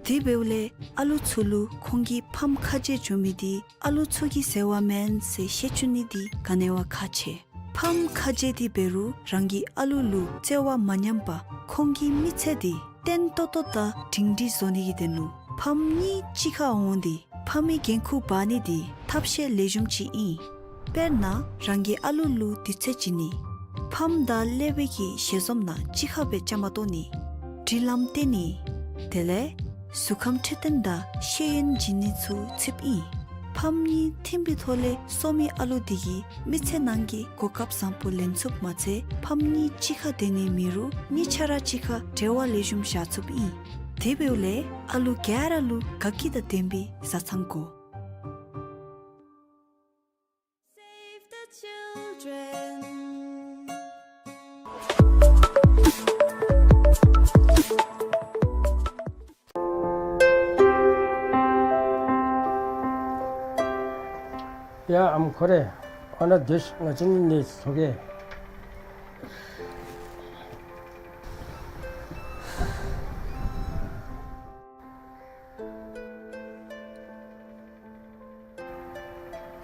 དེ་འབདཝ་ལས་ཨ་ལུ་ཚུ་ལུ་ཁོང་གི་ཕམ་ཁ་རྗེ་འགྱོ་མི་དེ་ཨ་ལུ་ཚུ་གི་ཟེར་བ་མེན་ཟེར་ཤེས་བཅུག་ནི་དེ་ག་ནི་བ་ཁག་ཆེ། ཕམ་ཁ་རྗེ་དེ་འབད་རུང་རང་གི་ཨ་ལུ་ལུ་བརྩེ་བ་མ་ཉམས་པར་ཁོང་གི་མི་ཚེ་དེ་བརྟན་ཏོག་ཏོ་དང་སྒྲིང་སྒྲིང་བཟོ་ནི་གི་དོན་ལུ་ཕམ་གཉིས་གཅིག་ཁར་འོང་སྟེ་ཕམ་གྱི་འགན་ཁུར་འབག་ནི་དེ་ཐབས་ཤེས་ལེགས་ཤོམ་ཅིག་ཨིན། དཔེར་ན་རང་གི་ཨ་ལུ་ལུ་དུས་ཚོད་བྱིན་ནི། ཕམ་དང་ཀླད་པའི་གི་ཞལ་འཛོམས་ནང་གཅིག་ཁར་སྦེ་བཅའ་མར་གཏོགས་ནི། སྒྲིག་ལམ་བསྟན་ནི། དེ་ལས་གཟུགས་ཁམས་འཕྲོད་བསྟེན་དང་ཤེས་ཡོན་བྱིན་ནི་ཚུ་ཚུདཔ་ཨིན། ཕམ་གཉིས་མཐུན་པའི་ཐོག་ལས་གསོ་མི་ཨ་ལུ་དེ་གིས་མི་ཚེ་ནང་གི་གོ་སྐབས་བཟང་པོ་ལེན་ཚུགསཔ་མ་ཚད་ཕམ་གཉིས་གཅིག་ཁར་སྡོད་ནི་མེད་རུང་གཉིས་ཆ་ར་གཅིག་ཁར་འབྲེལ་བ་ལེགས་ཤོམ་བཞག་ཚུགསཔ་ཨིན། དེ་འབདཝ་ལས་ཨ་ལུ་ག་ར་ལུ་དགའ་སྐྱིད་དང་ལྡན་པའི་བཟའ་ཚང་དགོ། Save the children. ཡ་ཨམ་ཁོ་རེ། ཨ་ནཱ་སྡོད་ཤིག། ང་བཅས་ནི་ནི་ཚོ་གེ།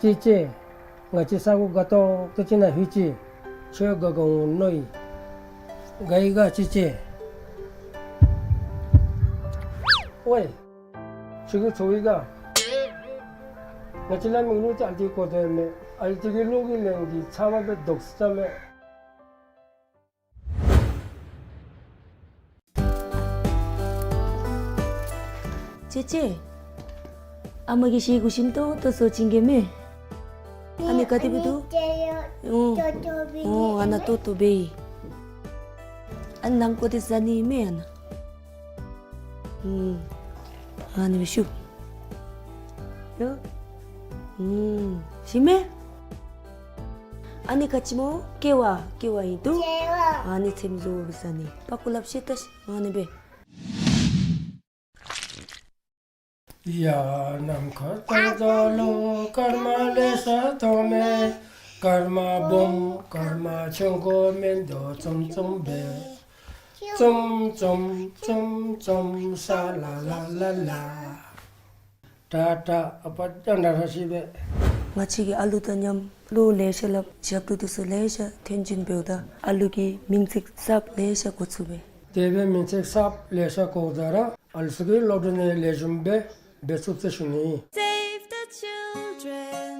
ཅེ་ཅེ། ང་བཅས་ས་གོ་དགའ་ཏོག་ཏོ་ཅིག་ནང་ལྷོད་ཅི། ཁྱོད་དགའ་དགའ་འོང་མནོ་ཡི། དགའ་ཡི་ག་ཅེ་ཅེ། ཝའི། ཁྱོད་ཀྱིས་ཚོར་ཡི་ག། ང་བཅས་ལ་མིག་ལུ་ཅིག་ཨ་ལྟོ་གོ་དོ་མས། ཨ་ལྟོ་གི་ལོག་གི་ལན་འདི་ཚབ་མ་སྦེ་དོགས་ས་མས། ཅེ་ཅེ། ཨ་མ་གིས་ཤེ་གུ་ཞིམ་ཏོང་ཏོ་བཟོ་བྱིན་གེ་མས། ཨ་ནི་ག་དེ་སྦེ་འདུག། ཨོ། ཨོ་ཨ་ནཱ་ལྟོ་ལྟོ་འབད་ཡི། ཨ་ནི་ནང་ཀོ་དེ་ཟ་ནི་མས་ཨ་ནཱ། ཨུམ། ཨ་ནི་སྦེ་ཤོག། ཡ། ཨུམ། ཞིམ་མས། ཨ་ནི་ག་ཅི་སྨོ། ཀེ་བ། ཀེ་བ་ཨིན་འདུག། ཀེ་བ། ཨ་ནི་ཚེམ་བཟོ་བཟའ་ནི། པག་ཀོ་ལགཔ་བཤེད་ད་ཤིག། ཨ་ནི་སྦེ། ཡ་ནམ་མཁའ་ལྟར་འཛམ་གླིང་སྐར་མ་ལེ་ཤ་མཐོང་མས། སྐར་མ་སྦོམ་སྐར་མ་ཆུང་ཀུ་མིན་འདུག། ཙུམ་ཙུམ་སྦེ། ཙུམ་ཙུམ་ཙུམ་ཙུམ་ཤ་ལ་ལ་ལ་ལ། ཏ་ཏ། ཨ་པ་ད་ན་ར་ཤི་སྦེ། ང་བཅས་ཀྱི་ཨ་ལུ་དང་མཉམ་བློ་ལེ་ཤ་སླབ་ཞབས་ཏོག་འདི་ཚུ་ལེ་ཤ་ཐོན་བྱིན་འབདཝ་ད་ཨ་ལུ་གི་མིང་ཚིག་གསརཔ་ལེ་ཤ་གོ་ཚུགས་པས། དེ་སྦེ་མིང་ཚིག་གསརཔ་ལེ་ཤ་གོཝ་ད་ར་ཨ་ལུ་ཚུ་གིས་སློབ་གྲྭ་ནང་ལེགས་ཤོམ་སྦེ་འབད་ཚུགས་ཟེར་ཞུ་ནི། Save the children.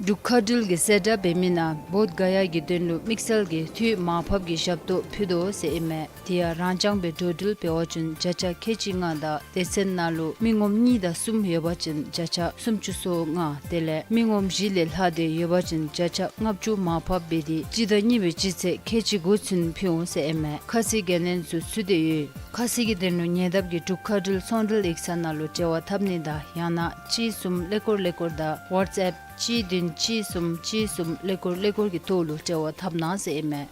འབྲུག་མཁའ་འགྲུལ་གྱི་གསལ་བསྒྲགས་འབད་མི་ནང་བོདྷ་ག་ཡ་གི་དོན་ལུ་དམིགས་བསལ་གྱི་འཐུས་མར་ཕབ་ཀྱི་ཞབས་ཏོག་ཕུལ་དོ་ཟེར་ཨིན་མས། དེ་ཡང་རང་རྐྱང་སྦེ་འགྲོ་འགྲུལ་འབད་བ་ཅིན་བརྒྱ་ཆ་ཁལ་གཅིག་ལྔ་དང་སྡེ་ཚན་ནང་ལུ་མི་ངོམ་གཉིས་དང་གསུམ་ཡོད་པ་ཅིན་བརྒྱ་ཆ་སུམ་ཅུ་སོ་ལྔ། དེ་ལས་མི་ངོམ་བཞི་ལས་ལྷག་སྟེ་ཡོད་པ་ཅིན་བརྒྱ་ཆ་ལྔ་བཅུ་མར་ཕབ་འབད་དེ་སྤྱི་ཟླ་གཉིས་པའི་སྤྱི་ཚེས་ཁལ་གཅིག་དགུ་ཚུན་ཕུལ་འོང་ཟེར་ཨིན་མས། ཁ་གསལ་གྱི་ལན་ཚུ་ཚུད་དེ་ཡོད། ཁ་གསལ་གྱི་དོན་ལུ་ཉེ་འདབས་ཀྱི་འབྲུག་མཁའ་འགྲུལ་ཚོང་འབྲེལ་ཡིག་ཚང་ནང་ལུ་འབྲེལ་བ་འཐབ་ནི་དང་ཡང་ན་གཅིག་གསུམ་ཀླད་ཀོར་ཀླད་ཀོར་དང་ཝཊས་ཨེཔ་གཅིག་བདུན་གཅིག་གསུམ་གཅིག་གསུམ་ཀླད་ཀོར་ཀླད་ཀོར་གྱི་ཐོག་ལུ་འབྲེལ་བ་འཐབ་གནང་ཟེར་ཨིན་མས།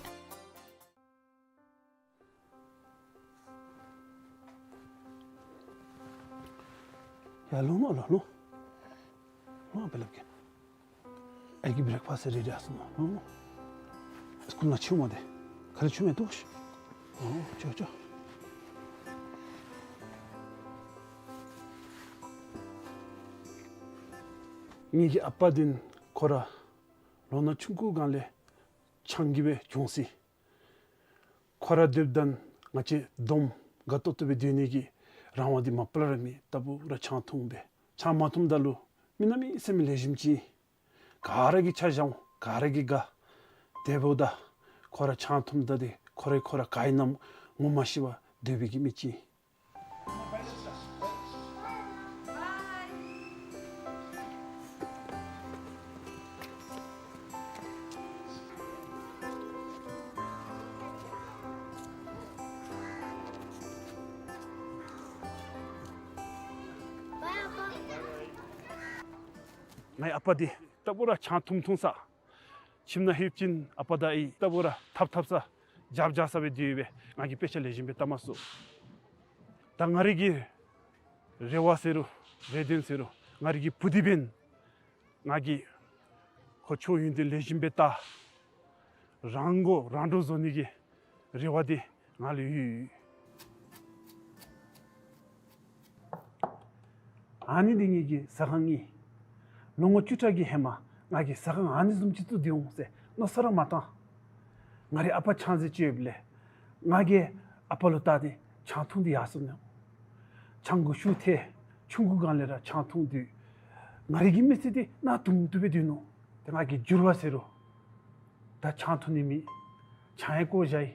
ཡ་ལོངས་ལོངས་ལོངས་ལོངས། ལོངས་ཨ་པ་ལགས་ཀྱིས། ཨའི་གི་བྲེག་ཕཱསཊ་རེ་ཌི་ཨིན་ནུག། ལོངས་ལོངས། སི་ཀུལ་ནང་ཕྱད་མ་སྟེར། ག་ར་ཕྱད་མི་བཏུབ་ཤིག། ཨོ་ཅོག་ཅོག། ངེ་གི་ཨ་པ་འདི་ཁོ་ར་ལོ་ན་ཆུང་ཀུའི་སྒང་ལས་ཆང་གིས་སྦེ་གྱོངས་ཅི། ཁོ་ར་སྡོདཔ་ད་ང་བཅས་བསྡོམས་དགའ་ཏོག་ཏོ་སྦེ་སྡོད་ནི་གི་རང་དབང་འདི་མ་པ་ལས་ར་མེད། ལྟ་བུ་ར་ཆང་འཐུང་སྦེ། ཆང་མ་འཐུངམ་ད་ལུ་མི་གནམ་མེད་ས་མེད་ལེགས་ཤོམ་ཅིག། ག་ར་གིས་ཆ་བཞག་འོང་། ག་ར་གིས་དགའ། དེ་འབདཝ་ད་ཁོ་ར་ཆང་འཐུངམ་ད་འདི་ཁོ་ར་ཁོ་ར་ག་ཨིན་ན་ངོ་མ་ཤེས་པར་སྡོད་པའི་གི་མི་ཅིག། ངེའི་ཨ་པ་འདི་ལྟ་བུ་ར་ཆང་འཐུང་འཐུང་ས། ཁྱིམ་ནང་ལྷོདཔ་ཅིག་ཨ་པ་དང་ཨའི་ལྟ་བུ་ར་འཐབ་འཐབ་ས་རྒྱབ་རྒྱབ་ས་སྦེ་སྡོད་སྦེ་ང་གིས་དཔེ་ཆ་ལེགས་ཤོམ་སྦེ་བལྟ་མ་ཚུགས། ད་ང་རའི་གི་རེ་བ་ཟེར་རུང་རེ་འདུན་ཟེར་རུང་ང་རའི་གི་བུ་འདི་འབདན་ང་གིས་ཁོ་ཆོས་ཡོན་ཏན་ལེགས་ཤོམ་སྦེ་བལྟ། རང་མགོ་རང་འདྲོངས་བཟོ་ནི་གི་རེ་བ་འདི་ང་ལུ་ཡོད། ཨ་ནི་འདི་ངེ་གི་ཟ་ཁང་ཨིན། ལོ་ངོ་བཅུ་ཕྲག་གི་ཧེ་མ་ང་གིས་ཟ་ཁང་ཨ་ནི་བཟུམ་ཅིག་བཙུགས་ཏེ་འོང་ཟེར་མནོ་བསམ་ར་མ་བཏང་། ང་རའི་ཨ་པ་ཆང་རྫས་སྤྱོད་ཡོདཔ་ལས་ང་གིས་ཨ་པ་ལུ་བལྟ་སྟེ་ཆང་འཐུང་སྟེ་ཡར་སོ་ནུག། ཆང་གི་ཤུགས་ཐལ། ཆུང་ཀུའི་སྒང་ལས་ར་ཆང་འཐུང་སྟེ་ང་རའི་གི་མི་ཚེ་འདི་གནག་དུང་དུ་སྦེ་སྡོད་ནུག། ཏེ་ང་གི་འགྱུར་བ་ཟེར་རུང་ད་ཆང་འཐུང་ནི་མེད། ཆང་ཡང་བཀོ་བཞག་ཡི།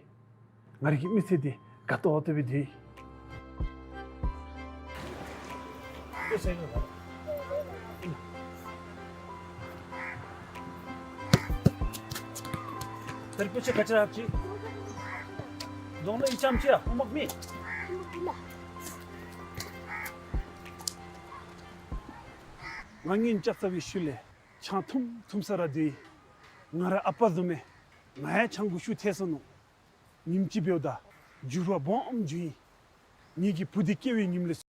ང་རའི་གི་མི་ཚེ་འདི་དགའ་ཏོག་ཏོ་སྦེ་སྡོད་ཡི། ང་གཉེན་རྐྱབ་ཚར་བའི་ཤུལ་ལས་ཆང་འཐུང་འཐུང་ས་ར་སྡོད་ཡི། ང་རའི་ཨ་པ་བཟུམ་སྦེ་ང་ཡང་ཆང་གི་ཤུགས་ཐལ་སོ་ནུག། ཉིནམ་ཅིག་འབདཝ་ད་འགྱུར་བ་སྦོམ་འབྱུང་ཡི། ངེ་གི་བུ་འདི་སྐྱེ་བའི་ཉིནམ་ལས་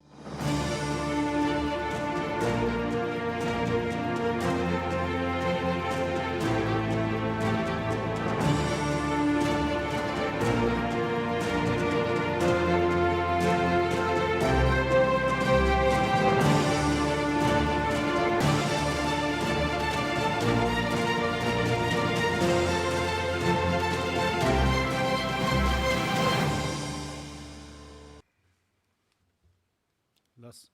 ལགས།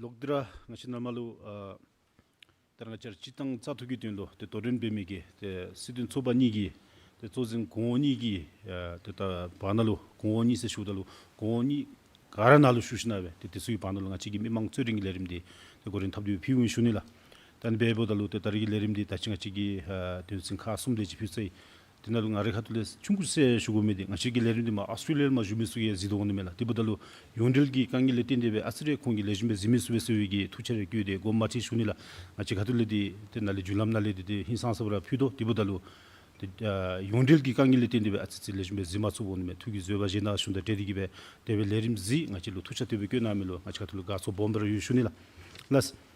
ལོག་སྟེ་ར་ང་བཅས་ནཱ་མར་ལུ་ཨ་ད་རེས་ང་བཅས་ར་སྤྱིར་བཏང་བཙག་འཐུ་གི་དོན་ལུ་ཏེ་དོ་འགྲན་འབད་མི་གི་ཏེ་སྲིད་དོན་ཚོགས་པ་གཉིས་ཀྱི་ཏེ་གཙོ་འཛིན་གོང་འོག་གཉིས་ཀྱི་ཨ་ཏེ་ད་བར་ན་ལུ་གོང་འོག་གཉིས་ཟེར་ཞུཝ་ད་ལུ་གོང་འོག་གཉིས་ག་ར་ནང་ལུ་ཞུགས་ཞིནམ་སྦེ་ཏེ་དེ་ཚུ་གི་བར་ན་ལུ་ང་བཅས་ཀྱི་མི་མང་རྩོད་འགྲན་གྱི་ལས་རིམ་འདི་ཏེ་འགོ་འདྲེན་འཐབ་སྟེ་ཕུལཝ་ཨིན་ཞུ་ནི་ལགས། ད་ཨ་ནི་འབདཝ་ད་ལུ་ཏེ་ད་རེས་ཀྱི་ལས་རིམ་འདི་ད་ཅི་ང་བཅས་ཀྱི་ཨ་དོན་ཚན་ཁག་གསུམ་དེ་ཅིག་ཕུལ་ཚར་ཡི། དེ་ནང་ལུ་ང་རའི་ཁ་ཐུག་ལས་ཆུང་ཀུ་ཟེར་ཞུ་དགོ་མི་འདི་ང་བཅས་ཀྱི་ལས་རིམ་འདི་མར་ཨཱོས་ཊྲེ་ལི་ཡ་ལས་མར་བཞུགས་མི་ཚུ་གིས་གཟིགས་དོ་འོང་ནི་མས་ལགས། དེ་འབདཝ་ད་ལུ་ཡོངས་འབྲེལ་གྱི་དཀའ་ངལ་ལས་བརྟེན་ཏེ་སྦེ་ཨ་ཙི་རེ་ཁོང་གིས་ལེགས་ཤོམ་སྦེ་གཟིགས་མི་ཚུགས་པས་ཟེར་བའི་གི་ཐུགས་འཆར་རེ་བཀོད་དེ་དགོངསམ་མ་ཁྲེལ་ཞུ་ནི་ལགས། ང་བཅས་ཁ་ཐུག་ལས་འདི་དེ་ནང་ལས་བརྒྱུད་ལམ་ནང་ལས་འདི་དེ་ཧིང་སངས་ས་སྦེ་ར་ཕུལ་དོ། དེ་འབདཝ་ད་ལུ་ཏེ་ཨ་ཡོངས་འབྲེལ་གྱི་དཀའ་ངལ་ལས་བརྟེན་ཏེ་སྦེ་ཨ་ཙི་ཅིག་ལེགས་ཤོམ་སྦེ་གཟིགས་མ་ཚུགསཔ་འོང་ནི་མས། ཐུགས་ཀྱི་བཟོད་པ་བཞེས་གནང་ཞུ་ནི་དང་འབྲེལ་ཏེ་གིས་སྦེ་དེ་སྦེ་ལས་རིམ་གཟིགས་ང་བཅས་ལུ་ཐུགས་འཆར་དེ་སྦེ་བཀོད་གནང་མི་ལུ་ང་བཅས་ཁ་ཐུག་ལུ་དགའ་ཚོར་སྦོམ་སྦེ་ར་ཡོད་ཞུ་ནི་ལགས། ལགས།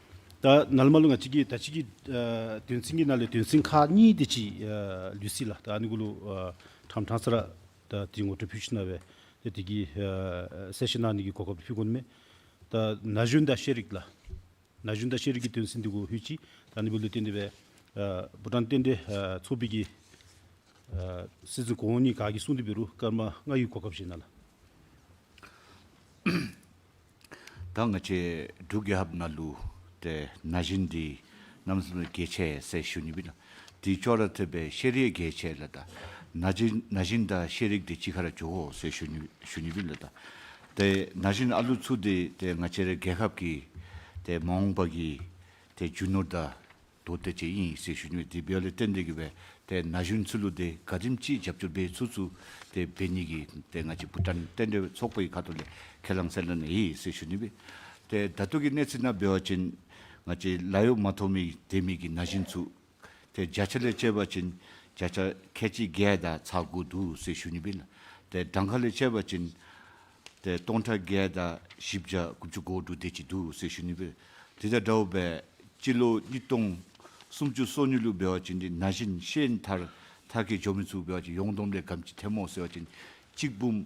ད་ནཱ་ལས་མར་ལུ་ང་བཅས་ཀྱི་ད་ཅི་གི་ཨ་དོན་ཚན་གྱི་ནང་ལས་དོན་ཚན་ཁག་གཉིས་དེ་ཅིག་ཨ་ལུས་ཅི་ལགས། ད་ཨ་ནི་གུ་ལུ་ཨ་ཕྲང་ཕྲང་ས་ར་ད་དེ་ངོ་སྤྲོད་ཕུལ་ཞིནམ་སྦེ་ཏེ་དེ་གི་ཨ་གསལ་བཤད་གནང་ནི་གི་གོ་སྐབས་ཕུལ་དགོ་ནི་མས། ད་ན་གཞོན་དང་ཤེས་རིག་ལགས། ན་གཞོན་དང་ཤེས་རིག་གི་དོན་ཚན་འདི་གུ་ལྷོད་ཅི། ད་ཨ་ནི་འབདཝ་ལས་བརྟེན་ཏེ་སྦེ་ཨ་བྷུ་ཊཱན་རྟེན་འབྲེལ་ཨ་ཚོགས་པའི་གི་ཨ་སྲིད་འཛིན་གོང་འོག་གཉིས་ག་གིས་གསུང་སྟེ་འབད་རུང་སྐར་མ་ལྔ་གི་གོ་སྐབས་བཞེས་གནང་ལགས། ད་ང་བཅས་འབྲུག་རྒྱལ་ཁབ་ནང་ལུ་ཏེ་ན་གཞོན་འདི་གནམ་མེད་ས་མེད་གལ་ཆེ་ཟེར་ཞུ་ནི་སྦེ་ལགས། དེ་ཅོག་ར་འཐདཔ་སྦེ་ཤེས་རིག་གལ་ཆེ་ལགས། ད་ན་གཞོན་ན་གཞོན་དང་ཤེས་རིག་འདི་གཅིག་ཁར་འགྱོ་དགོ་ཟེར་ཞུ་ནི་ཞུ་ནི་སྦེ་ལགས། ད་ཏེ་ན་གཞོན་ཨ་ལུ་ཚུ་འདི་ཏེ་ང་བཅས་རའི་རྒྱལ་ཁབ་ཀྱི་ཏེ་མ་འོངས་པ་གི་ཏེ་རྒྱུ་ནོར་དང་དོ་ཏེ་ཅིག་ཨིན་ཟེར་ཞུ་ནི་སྦེ། དེ་འབདཝ་ལས་བརྟེན་ཏེ་གིས་སྦེ་ཏེ་ན་གཞོན་ཚུ་ལུ་ཏེ་ག་དེམ་ཅིག་རྒྱབ་སྐྱོར་འབད་ཚུགས་ཚུགས་ཏེ་འབད་ནི་གི་ཏེ་ང་བཅས་བྷུ་ཊཱན་རྟེན་འབྲེལ་ཚོགས་པའི་ཁ་ཐུག་ལས་ཁས་བླངས་སེལ་ནི་ཨིན་ཟེར་ཞུ་ནི་སྦེ། ཏེ་ད་ལྟོ་གི་གནས་ཚུལ་ནང་འབད་བ་ཅིན་ང་བཅས་ལཱ་གཡོག་མ་ཐོབ་མི་སྡོད་མི་གི་ན་གཞོན་ཚུ་ཏེ་བརྒྱ་ཆ་ལས་བཅད་པ་ཅིན་བརྒྱ་ཆ་ཁལ་གཅིག་བརྒྱད་དང་ཚག་དགུ་འདུག་ཟེར་ཞུ་ནི་སྦེ་ལགས། ཏེ་གྲངས་ཀ་ལས་བཅད་པ་ཅིན་ ཏེ་སྟོང་ཕྲག་བརྒྱད་དང་བཞི་བརྒྱ་དགུ་བཅུ་གོ་དྲུག་དེ་ཅིག་འདུག་ཟེར་ཞུ་ནི་སྦེ། དེ་དང་འདྲཝ་སྦེ་སྤྱི་ལོ་ཉིས་སྟོང་སུམ་ཅུ་སོ་གཉིས་ལུ་འབད་བ་ཅིན་འདི་ན་གཞོན་ཤེས་ཡོན་མཐར་མཐར་འཁྱོལ་འགྱོ་མི་ཚུ་འབད་བ་ཅིན་ཡོངས་བསྡོམས་ལས་ག་དེམ་ཅིག་ཐོནམ་སྨོ་ཟེར་བ་ཅིན་གཅིག་འབུམ་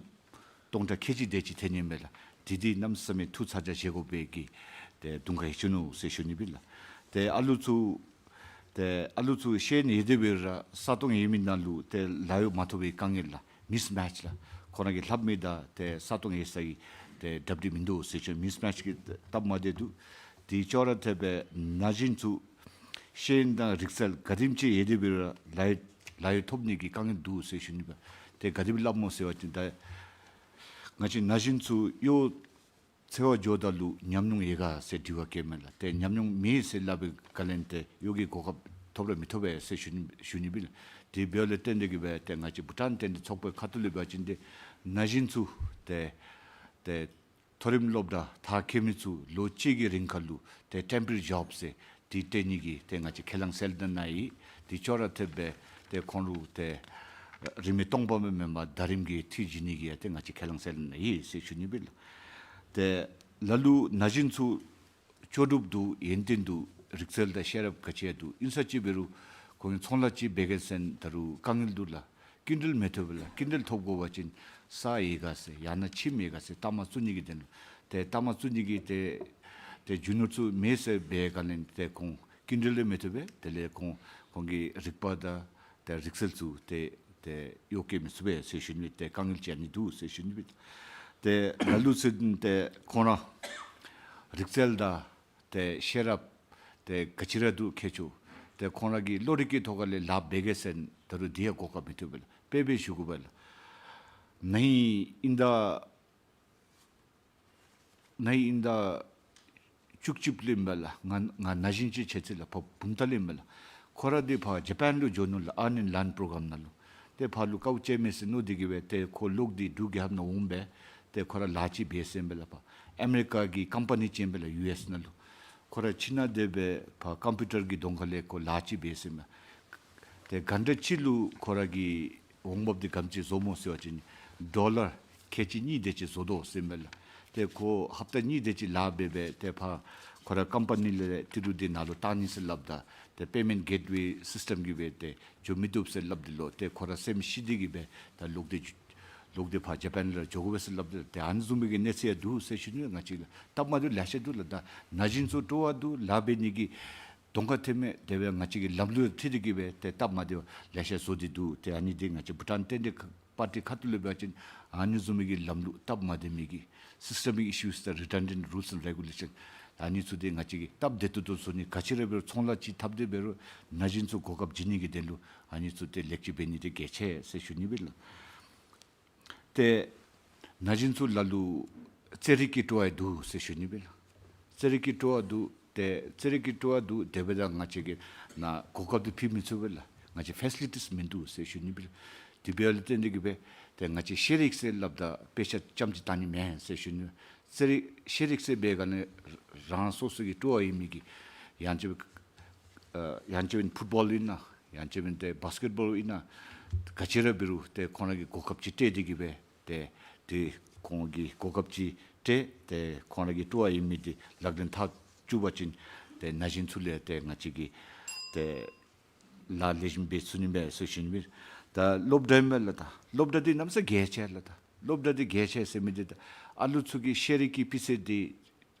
སྟོང་ཕྲག་ཁལ་གཅིག་དེ་ཅིག་ཐོན་ནི་མས་ལགས། དེ་འདི་གནམ་མེད་ས་མེད་ཐུགས་ཚ་གྱང་བཞེས་དགོ་པའི་གི་ཏེ་དུང་ཁ་ཡི་ཅི་ནུག་ཟེར་ཞུ་ནི་སྦེ་ལགས། ཏེ་ཨ་ལུ་ཚུ་ཏེ་ཨ་ལུ་ཚུ་ཤེས་ཡོན་ཡོད་དེ་འབད་རུང་ས་སྟོང་ཡོད་མི་ནང་ལུ་ཏེ་ལཱ་གཡོག་མ་ཐོབ་པའི་དཀའ་ངལ་ལགས། མིསི་མེཆ་ལགས། ཁོང་ར་གིས་ལྷབ་མི་དང་ཏེ་ས་སྟོང་ཡོད་ས་གི་ཏེ་འདྲ་འདྲ་མིན་འདུག་ཟེར་ཞུ་ནི། མིསི་མེཆ་གིས་སྟབས་མ་བདེ་འདུག། དེ་ཅོག་ར་འཐདཔ་སྦེ་ན་གཞོན་ཚུ་ཤེས་ཡོན་དང་རིག་རྩལ་ག་དེམ་ཅིག་ཡོད་དེ་འབད་རུང་ལཱ་ལཱ་གཡོག་ཐོབ་ནི་གི་དཀའ་ངལ་འདུག་ཟེར་ཞུ་ནི་སྦེ། ཏེ་ག་དེ་སྦེ་སླབ་སྨོ་ཟེར་བ་ཅིན་ད་ང་བཅས་ན་གཞོན་ཚུ་གཡོག་འཚོལ་བར་འགྱོཝ་ད་ལུ་ཉམས་མྱོང་ཡོད་ག་ཟེར་དྲི་བ་བཀོདཔ་མས་ལགས། ཏེ་ཉམས་མྱོང་མེད་ཟེར་སླབ་པའི་སྒང་ལས་ཏེ་གཡོག་གི་གོ་སྐབས་ཐོབ་ར་མི་ཐོབ་པས་ཟེར་ཞུ་ནི་ཞུ་ནི་སྦེ་ལགས། དེ་འབདཝ་ལས་བརྟེན་ཏེ་གིས་སྦེ་ཏེ་ང་བཅས་བྷུ་ཊཱན་རྟེན་འབྲེལ་ཚོགས་པའི་ཁ་ཐུག་ལས་འབད་བ་ཅིན་ཏེ་ན་གཞོན་ཚུ་ཏེ་ཏེ་མཐོ་རིམ་སློབ་གྲྭ་མཐར་འཁྱོལ་མི་ཚུ་ལོ་གཅིག་གི་རིང་ཁར་ལུ་ཏེ་ཊེམ་པོ་རེ་ཇོབ་ཟེར་དེ་སྤྲོད་ནི་གི་ཏེ་ང་བཅས་ཁས་བླངས་སྩལ་གནང་ཡི། དེ་ཅོག་ར་འཐདཔ་སྦེ་ཏེ་ཁོང་ལུ་ཏེ་རིན་མེད་སྟོང་པ་མ་མེན་པར་ཟླ་རིམ་གྱི་འཐུས་བྱིན་ནི་གི་ཡང་ཏེ་ང་བཅས་ཁས་བླངས་སྩལ་གནང་ཡི་ཟེར་ཞུ་ནི་སྦེ་ལགས། ཏེ་ལ་ལུ་ན་གཞོན་ཚུ་ལྕོགས་གྲུབ་འདུག། ཡོན་ཏན་འདུག། རིག་རྩལ་དང་ཤེས་རབ་ག་ཅི་ཡང་འདུག། ཨིན་ས་ཅིག་འབད་རུང་ཁོང་གིས་ཚོང་ལཱ་ཅིག་འབད་གེ་ཟེར་ན་ད་རུང་དཀའ་ངལ་འདུག་ལགས། སྐྱིན་འགྲུལ་མི་ཐོབ་པས་ལགས། སྐྱིན་འགྲུལ་ཐོབ་དགོ་པ་ཅིན་ས་ཡོད་ག་ཟེར་ཡང་ན་ཁྱིམ་ཡོད་ག་ཟེར་གཏའ་མ་བཙུགས་ནི་གི་དོན་ལུ་ཏེ་གཏའ་མ་བཙུགས་ནི་གི་ཏེ་ཏེ་རྒྱུ་ནོར་ཚུ་མེད་ཟེར་འབད་ག་ལས་ཏེ་ཁོང་སྐྱིན་འགྲུལ་ལས་མི་ཐོབ་པས། དེ་ལས་ཁོང་ཁོང་གི་རིག་པ་དང་ཏེ་རིག་རྩལ་ཚུ་ཏེ་ཏེ་གཡོག་བཀོལ་མི་ཚུགས་པས་ཟེར་ཞུ་ནི། ཏེ་དཀའ་ངལ་ཅིག་ཨ་ནི་འདུག་ཟེར་ཞུ་ནི་སྦེ། ཏེ་ལ་ལུ་ཚུ་ཏེ་ཁོང་ར་རིག་རྩལ་དང་ཏེ་ཤེས་རབ་ཏེ་ག་ཅི་ར་འདུག་མཁས་མཆོག། ཏེ་ཁོང་ར་གིས་བློ་རིག་གི་ཐོག་ཁ་ལས་ལཱ་འབད་གེ་ཟེར་ན་ད་རུང་དེ་ཡང་གོ་སྐབས་མི་ཐོབ་པས་ལགས། དཔེ་སྦེ་ཞུ་དགོ་པས་ལགས། ནཱ་ཨིན་ཟླ་ནཱ་ཨིན་ཟླ་བཅུ་གཅིག་ལས་ཨིན་པས་ལགས། ང་ང་ན་གཞོན་ཅིག་ཆགས་ཅི་ལགས། ཕར་བུམ་ཐང་ལས་ཨིན་པས་ལགས། ཁོ་ར་འདི་ཕར་ཇ་པཱན་ལུ་འགྱོ་ནུག་ལགས། Earn and Learn program ནང་ལུ། ཏེ་ཕར་ལུ་དཀའཝ་སྤྱད་མས་ཟེར་མནོ་སྟེ་གིས་སྦེ་ཏེ་ཁོ་ལོག་སྟེ་འབྲུག་རྒྱལ་ཁབ་ནང་འོང་སྦེ་ཏེ་ཁོ་ར་ལཱ་ཅིག་འབད་ཟེར་ཨིན་པས་ལགས། ཕར་ཨ་མི་རི་ཀ་གི་ཀམ་པ་ནི་ཅིག་ཨིན་པས་ལགས། ཡུ་ཨེསི་ནང་ལུ། ཁོ་ར་ཕྱི་ནང་སྡོད་སྦེ་ཕར་ཀམ་པིའུ་ཊར་གྱི་གདོང་ཁ་ལས་ཁོ་ལཱ་ཅིག་འབད་ཟེར་ཨིན་པས། ཏེ་གྷན་ཊ་གཅིག་ལུ་ཁོ་ར་གི་འོང་འབབ་འདི་ག་དེམ་ཅིག་བཟོཝ་སྨོ་ཟེར་བ་ཅིན་ཌོ་ལར་ཁལ་གཅིག་གཉིས་དེ་ཅིག་བཟོ་དོ་ཟེར་ཨིན་པས་ལགས། ཏེ་ཁོ་ཧབ་ཏ་གཉིས་དེ་ཅིག་ལཱ་འབད་སྦེ་ཏེ་ཕར་ཁོ་ར་ཀམ་པ་ནི་ལས་ཏི་རུ་འདི་ནང་ལུ་བཏང་ནི་ཟེར་སླབ་ད་ཏེ་པེ་མེནཊ་གེཊ་ཝེ་སིསི་ཊེམ་གྱིས་སྦེ་ཏེ་འགྱོ་མི་བཏུབ་ཟེར་སླབ་དེ་ལུ་ཏེ་ཁོ་ར་སེམས་ཤི་སྟེ་གིས་སྦེ་ད་ལོག་སྟེ་ལོག་སྟེ་ཕར་ཇ་པཱན་ལུ་འགྱོ་དགོ་པས་ཟེར་སླབ་དེ་ལུ་ཏེ་ཨ་ནི་བཟུམ་མའི་གི་གནས་ཚུལ་ཡང་འདུག་ཟེར་ཞུ་ནི། ང་བཅས་ལགས་སྟབས་མ་བདེཝ་ལེ་ཤ་འདུག་ལགས། ད་ན་གཞོན་ཚུ་སྤྲོ་བ་འདུག། ལཱ་འབད་ནི་གི་གདོང་ཁར་ཐོནམ་མས། དེ་སྦེ་ང་བཅས་ཀྱི་ལམ་ལུགས་འཁྲིལ་ཏེ་གིས་སྦེ་ཏེ་སྟབས་མ་བདེཝ་ལེ་ཤ་བཟོ་སྟེ་འདུག། ཏེ་ཨ་ནི་འདི་ང་བཅས་བྷུ་ཊཱན་རྟེན་འབྲེལ་པར་ཊི་ཁ་ཐུག་ལས་འབད་བ་ཅིན་ཨ་ནི་བཟུམ་མའི་གི་ལམ་ལུགས་སྟབས་མ་བདེ་མི་གི་སིསི་ཊེ་མིག་ཨི་ཤུས་དང་རི་ཌན་ཌེནཊ་རུལསི་ཨེནཌ་རེ་གུ་ལེ་ཤཱན་ཨ་ནི་ཚུ་འདི་ང་བཅས་ཀྱིས་སྟབས་བདེ་ཏོག་ཏོ་བཟོ་ནི། ག་ཅི་ར་འབད་རུང་ཚོང་ལཱ་ཅིག་འཐབ་སྟེ་འབད་རུང་ན་གཞོན་ཚུ་གོ་སྐབས་བྱིན་ནི་གི་དོན་ལུ་ཨ་ནི་ཚུ་ཏེ་ལེགས་བཅོས་འབད་ནི་འདི་གལ་ཆེ་ཟེར་ཞུ་ནི་སྦེ་ལགས། ཏེ་ན་གཞོན་ཚུ་ལ་ལུ་རྩེད་རིགས་ཀྱི་སྤྲོ་བ་འདུག་ཟེར་ཞུ་ནི་སྦེ་ལགས། རྩེད་རིགས་ཀྱི་སྤྲོ་བ་འདུག། ཏེ་རྩེད་རིགས་ཀྱི་སྤྲོ་བ་འདུག། དེ་སྦེ་ད་ང་བཅས་ཀྱིས་ནཱ་གོ་སྐབས་འདི་ཕུལ་མི་ཚུགས་པས་ལགས། ང་བཅས་ཕེ་སི་ལི་ཊིས་མིན་འདུག་ཟེར་ཞུ་ནི་སྦེ་ལགས། དེ་འབདཝ་ལས་བརྟེན་ཏེ་གིས་སྦེ་ཏེ་ང་བཅས་ཤེས་རིག་ཟེར་སླབ་ད་དཔེ་ཆ་རྐྱངམ་ཅིག་བལྟ་ནི་མེན་ཟེར་ཞུ་ནི། རྩེད་རིགས་ཤེས་རིག་ཟེར་འབད་ག་ནི་རང་སོ་སོ་གི་སྤྲོ་བ་ཡོད་མི་གི་ཡང་ཅིན་ཨ་ཡང་ཅིན་ཕུཊ་བཱོལ་ཨིན་ན་ཡང་ཅིན་ཏེ་བཱསི་ཀེཊ་བཱོལ་ཨིན་ན་ག་ཅི་ར་འབད་རུང་ཏེ་ཁོང་ར་གིས་གོ་སྐབས་ཅིག་སྤྲོད་དེ་གིས་སྦེ་ཏེ་ཏེ་ཁོང་གིས་གོ་སྐབས་ཅིག་སྤྲོད་ཏེ་ཁོང་ར་གི་སྤྲོ་བ་ཡོད་མི་འདི་ལག་ལེན་འཐབ་བཅུག་པ་ཅིན་ཏེ་ན་གཞོན་ཚུ་ལས་ཏེ་ང་བཅས་ཀྱིས་ཏེ་ལཱ་ལེགས་ཤོམ་འབད་ཚུགས་ནི་མས་ཟེར་ཞུ་ནི་མས། ད་སློབ་གྲྭ་ཨིན་མས་ལགས། ད་སློབ་གྲྭ་འདི་གནམ་ས་གལ་ཆེ་ལགས། ད་སློབ་གྲྭ་འདི་གལ་ཆེ་ཟེར་མི་འདི་ད་ཨ་ལུ་ཚུ་གི་ཤེས་རིག་གི་སྤུས་ཚད་འདི་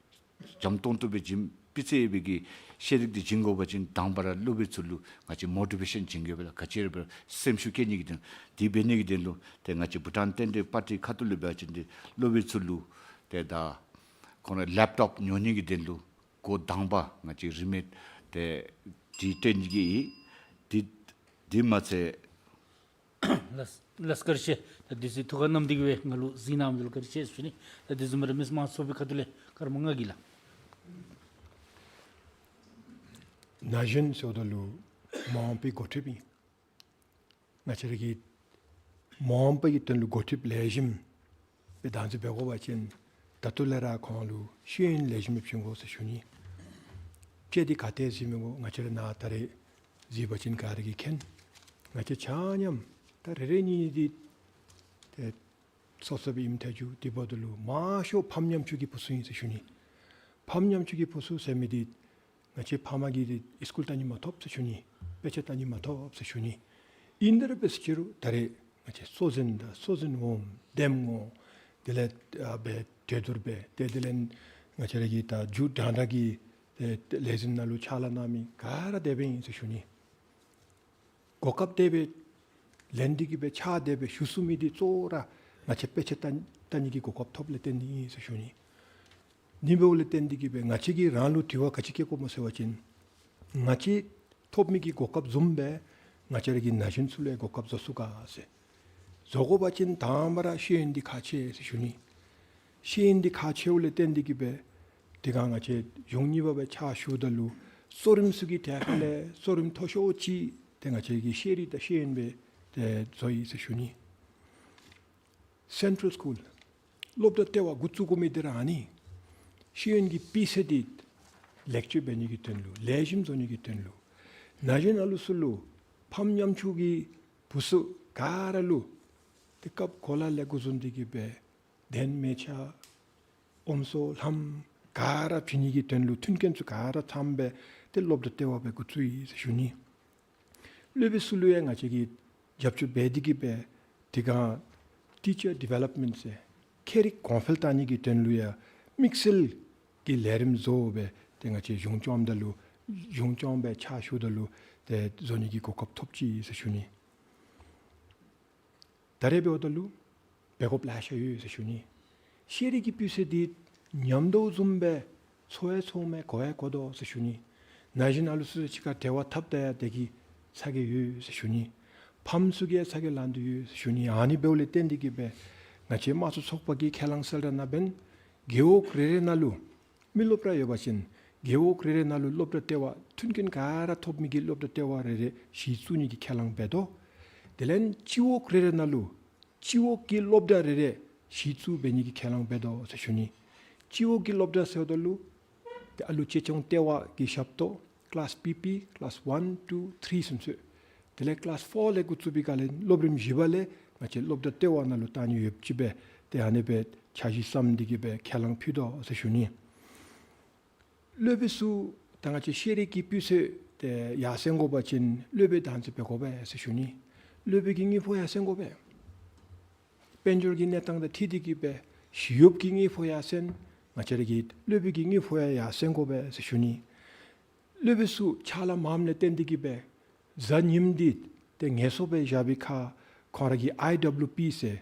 འཇམ་ཏོང་ཏོ་སྦེ་བྱིན་སྤུས་ཚད་ཡོད་པའི་གི་ཤེས་རིག་འདི་བྱིན་དགོ་པ་ཅིན་དང་པ་ར་སློབ་དཔོན་ཚུ་ལུ་ང་བཅས་མོ་ཊི་བེ་ཤཱན་བྱིན་དགོ་པས་ལགས། ག་ཅི་ར་འབད་སེམས་ཤུགས་བསྐྱེད་ནི་གི་དོན་འདི་འབད་ནི་གི་དོན་ལུ་ཏེ་ང་བཅས་བྷུ་ཊཱན་རྟེན་འབྲེལ་པར་ཊི་ཁ་ཐུག་ལས་འབད་བ་ཅིན་ཏེ་སློབ་དཔོན་ཚུ་ལུ་ཏེ་ད་ཁོང་ར་ལེབ་ཊོབ་ཉོ་ནི་གི་དོན་ལུ་འགོ་དང་པ་ང་བཅས་རིན་མེད་ཏེ་འདི་སྤྲོད་ནི་གི་ཨིན། འདི་འདི་མ་ཚད་ལགས་ལགས་བཀའ་དྲིན་ཆེ། ད་དུས་ཚོད་ཐུགས་ཁར་བསྣམས་ཏེ་གིས་སྦེ་ང་ལུ་གཟིགས་གནང་མི་ལུ་བཀའ་དྲིན་ཆེ་ཟེར་ཞུ་ནི། ད་དེ་བཟུམ་སྦེ་ར་མི་སེར་དམངས་ཚོགས་པའི་ཁ་ཐུག་ལས་ཀརྨ་ང་གིས་ལགས། ན་གཞོན་ཟེརཝ་ད་ལུ་མ་འོངས་པའི་འགོ་ཁྲིདཔ་ཨིན། ང་བཅས་ར་གིས་མ་འོངས་པའི་དོན་ལུ་འགོ་ཁྲིདཔ་ལེགས་ཤོམ་སྦེ་བདག་འཛིན་འབད་དགོ་པ་ཅིན་ད་ལྟོ་ལས་ར་ཁོང་ལུ་ཤེས་ཡོན་ལེགས་ཤོམ་སྦེ་བྱིན་དགོ་ཟེར་ཞུ་ནི། ཁྱེད་འདི་ག་ཏེ་གཟིགས་མི་དགོ། ང་བཅས་ར་ནཱ་ད་རེས་གཟིགས་པ་ཅིན་ག་ར་གིས་མཁྱེན། ང་བཅས་ཆ་མཉམ་ད་རེ་རེ་གཉིས་གཉིས་འདི་ཏེ་ སོ་སོ་སྦེ་ཨིནམ་ཐལ་འགྱོ། དེ་འབདཝ་ད་ལུ་མང་ཤོས་ཕམ་ཉམ་ཆུང་གི་བུ་ཚུ་ཨིན་ཟེར་ཞུ་ནི། ཕམ་ཉམ་ཆུང་གི་བུ་ཚུ་ཟེར་མི་འདི་ང་བཅས་ཕམ་གིས་འདི་ཨིས་ཀུལ་བལྟ་ནི་མ་ཐོབ་ཟེར་ཞུ་ནི། དཔེ་ཆ་བལྟ་ནི་མ་ཐོབ་ཟེར་ཞུ་ནི། ཨིན་ཏེ་ར་འབད་ཟེར་ཅི་རུང་ད་རེས་ང་བཅས་སྲོག་འཛིན་དང་སྲོག་འཛིན་འོགམ་འདེམས་ངོ་། དེ་ལས་ཨ་སྦེ་གྲོས་བསྡུར་འབད། ཏེ་དེ་ལས་ང་བཅས་ར་གི་ད་མཇུག་དང་འདྲ་གི་ཏེ་ལས་འཛིན་ནང་ལུ་ཕྱག་ལཱ་གནང་མི་ག་ར་དེ་སྦེ་ཨིན་ཟེར་ཞུ་ནི། གོ་སྐབས་དེ་སྦེ་ལེན་ཏེ་གི་སྦེ་ཕྱག་དེ་སྦེ་ཞུ་ཚུགས་མི་འདི་གཙོ་བོ་ར་ང་བཅས་དཔེ་ཆ་བལྟ་བལྟ་ནི་གི་གོ་སྐབས་ཐོབ་ལས་བརྟེན་ཏེ་ཨིན་ཟེར་ཞུ་ནི། ཨ་ནི་འབདཝ་ལས་བརྟེན་ཏེ་གི་སྦེ་ང་བཅས་ཀྱིས་རང་ལུ་དྲི་བ་ག་ཅི་བཀོད་དགོཔ་སྨོ་ཟེར་བ་ཅིན་ང་བཅས་ཐོབ་མི་གི་གོ་སྐབས་བཟུམ་སྦེ་ང་བཅས་ར་གི་ན་གཞོན་ཚུ་ལུ་ཡང་གོ་སྐབས་བཟོ་ཚུགས་ག་ཟེར། བཟོ་དགོ་པ་ཅིན་དང་པ་ར་ཤེས་ཡོན་འདི་ཁག་ཆེ་ཟེར་ཞུ་ནི། ཤེས་ཡོན་འདི་ཁག་ཆེཝ་ལས་བརྟེན་ཏེ་གི་སྦེ་དེ་སྒང་ང་བཅས་གཞུང་གཉིས་པ་སྦེ་ཕྱག་ཞུཝ་ད་ལུ་གཙོ་རིམ་ཚུ་གི་གྲལ་ཁ་ལས་གཙོ་རིམ་མཐོ་ཤོས་ཅིག་ཏེ་ང་བཅས་ཀྱི་ཤེས་རིག་དང་ཤེས་ཡོན་སྦེ་ཏེ་བཟོ་ཡི་ཟེར་ཞུ་ནི། སེན་ཊྲལ་སི་ཀུལ་སློབ་གྲྭ་ལྟེ་བ་འགོ་བཙུགས་དགོ་མི་འདི་ར་ཨ་ནི་ཤེས་ཡོན་གྱི་སྤུས་ཚད་འདི་ལེགས་བཅོས་འབད་ནི་གི་དོན་ལུ་ལེགས་ཤོམ་བཟོ་ནི་གི་དོན་ལུ་ན་གཞོན་ཨ་ལུ་ཚུ་ལུ་ཕམ་ཉམ་ཆུང་གི་བུ་ཚུ་ག་ར་ལུ་ཏེ་སྐབས་གོ་ལ་ལས་འགོ་བཟུང་སྟེ་གི་སྦེ་གདན་མལ་ཆ་ཨོམ་སྲོ་ལྷམ་ག་ར་བྱིན་ནི་གི་དོན་ལུ་མཐུན་རྐྱེན་ཚུ་ག་ར་ཚངམ་སྦེ་ཏེ་སློབ་གྲྭ་ལྟེ་བ་སྦེ་འགོ་བཙུགས་ཡི་ཟེར་ཞུ་ནི། སློབ་དཔོན་ཚུ་ལུ་ཡང་ང་བཅས་ཀྱིས་རྒྱབ་སྐྱོར་འབད་དེ་གི་སྦེ་དེ་སྒང་ཊི་ཅར་ཌི་ཝེ་ལོབ་མེནཊ་ཟེར་མཁས་རིག་གོང་འཕེལ་བཏང་ནི་གི་དོན་ལུ་ཡང་དམིགས་བསལ་གྱི་ལས་རིམ་བཟོ་སྦེ་ཏེ་ང་བཅས་གཞུང་སྐྱོང་ད་ལུ་གཞུང་སྐྱོང་སྦེ་ཕྱག་ཞུཝ་ད་ལུ་ཏེ་བཟོ་ནི་གི་གོ་སྐབས་ཐོབ་ཅི་ཟེར་ཞུ་ནི། ད་རེས་འབདཝ་ད་ལུ་འབད་དགོཔ་ལེ་ཤ་ཡོད་ཟེར་ཞུ་ནི། ཤེས་རིག་གི་སྤུས་ཚད་འདི་ཉམས་དོ་བཟུམ་སྦེ་ཚོར་ཡང་ཚོརཝ་མས། གོ་ཡང་གོ་དོ་ཟེར་ཞུ་ནི། ན་གཞོན་ཨ་ལུ་ཚུ་གཅིག་ཁར་འབྲེལ་བ་འཐབ་ད་ཡང་དེ་གིས་ཚ་གྱང་ཡོད་ཟེར་ཞུ་ནི། ཕམ་ཚུ་གིས་ཡང་ཚ་གྱང་ལང་དོ་ཡོད་ཟེར་ཞུ་ནི། ཨ་ནི་འབདཝ་ལས་བརྟེན་ཏེ་གི་སྦེ་ང་བཅས་དམངས་གཙོ་ཚོགས་པ་གིས་ཁས་བླངས་གསལ་བསྒྲགས་ནང་འབདན་རྒེད་འོག་རེ་རེ་ནང་ལུ་མི་སློབ་གྲྭ་ཡོད་པ་ཅིན་རྒེད་འོག་རེ་རེ་ནང་ལུ་སློབ་གྲྭ་ལྟེ་བ་མཐུན་རྐྱེན་ག་ར་ཐོབ་མི་གི་སློབ་གྲྭ་ལྟེ་བ་རེ་རེ་གཞི་བཙུགས་ནི་གི་ཁས་བླངས་འབད་དོ། དེ་ལས་སྤྱི་འོག་རེ་རེ་ནང་ལུ་སྤྱི་འོག་གི་སློབ་གྲྭ་རེ་རེ་གཞི་བཙུགས་འབད་ནི་གི་ཁས་བླངས་འབད་དོ་ཟེར་ཞུ་ནི། སྤྱི་འོག་གི་སློབ་གྲྭ་ཟེརཝ་ད་ལུ་ཏེ་ཨ་ལུ་གཅེས་སྐྱོང་ལྟེ་བ་གི་ཞབས་ཏོག་ཀི་ལཱསི་བི་པི་ཀི་ལཱསི་ཝན་ཊུ་ཐི་རི་ཚུན་ཚོད། དེ་ལས་ཀི་ལཱསི་ཕོར་ལས་འགོ་བཙུགས་པའི་སྒང་ལས་སློབ་རིམ་བཞི་པ་ལས་ང་བཅས་སློབ་གྲྭ་ལྟེ་བ་ནང་ལུ་གཏང་ནི་ཡོདཔ་ཅིག་སྦེ་ཏེ་ཨ་ནི་སྦེ་འཆར་གཞི་བརྩམས་ཏེ་གི་སྦེ་ཁས་བླངས་ཕུལ་དོ་ཟེར་ཞུ་ནི། སློབ་དཔོན་ཚུ་ད་ང་བཅས་ཤེས་རིག་གི་སྤུས་ཚད་དེ་ཡར་སེང་དགོ་པ་ཅིན་སློབ་དཔོན་བདག་འཛིན་འབད་དགོ་པས་ཟེར་ཞུ་ནི། སློབ་དཔོན་གྱི་དངུལ་ཕོགས་ཡར་སེང་དགོ་པས། དཔལ་འབྱོར་གྱི་གནས་སྟངས་དང་འཁྲིལ་ཏེ་གི་སྦེ་ཞི་གཡོགཔ་གི་དངུལ་ཕོགས་ཡར་སེང་། ང་བཅས་ར་གི་སློབ་དཔོན་གྱི་དངུལ་ཕོགས་ཡང་ཡར་སེང་དགོ་པས་ཟེར་ཞུ་ནི། སློབ་དཔོན་ཚུ་ཕྱག་ལཱ་མངམ་ལས་བརྟེན་ཏེ་གི་སྦེ་གཟའ་ཉིམ་འདི་ཏེ་ངལ་གསོ་སྦེ་བཞག་པའི་ཁར་ཁོང་ར་གི་ཨའི་ཌབ་ལུ་པི་ཟེར་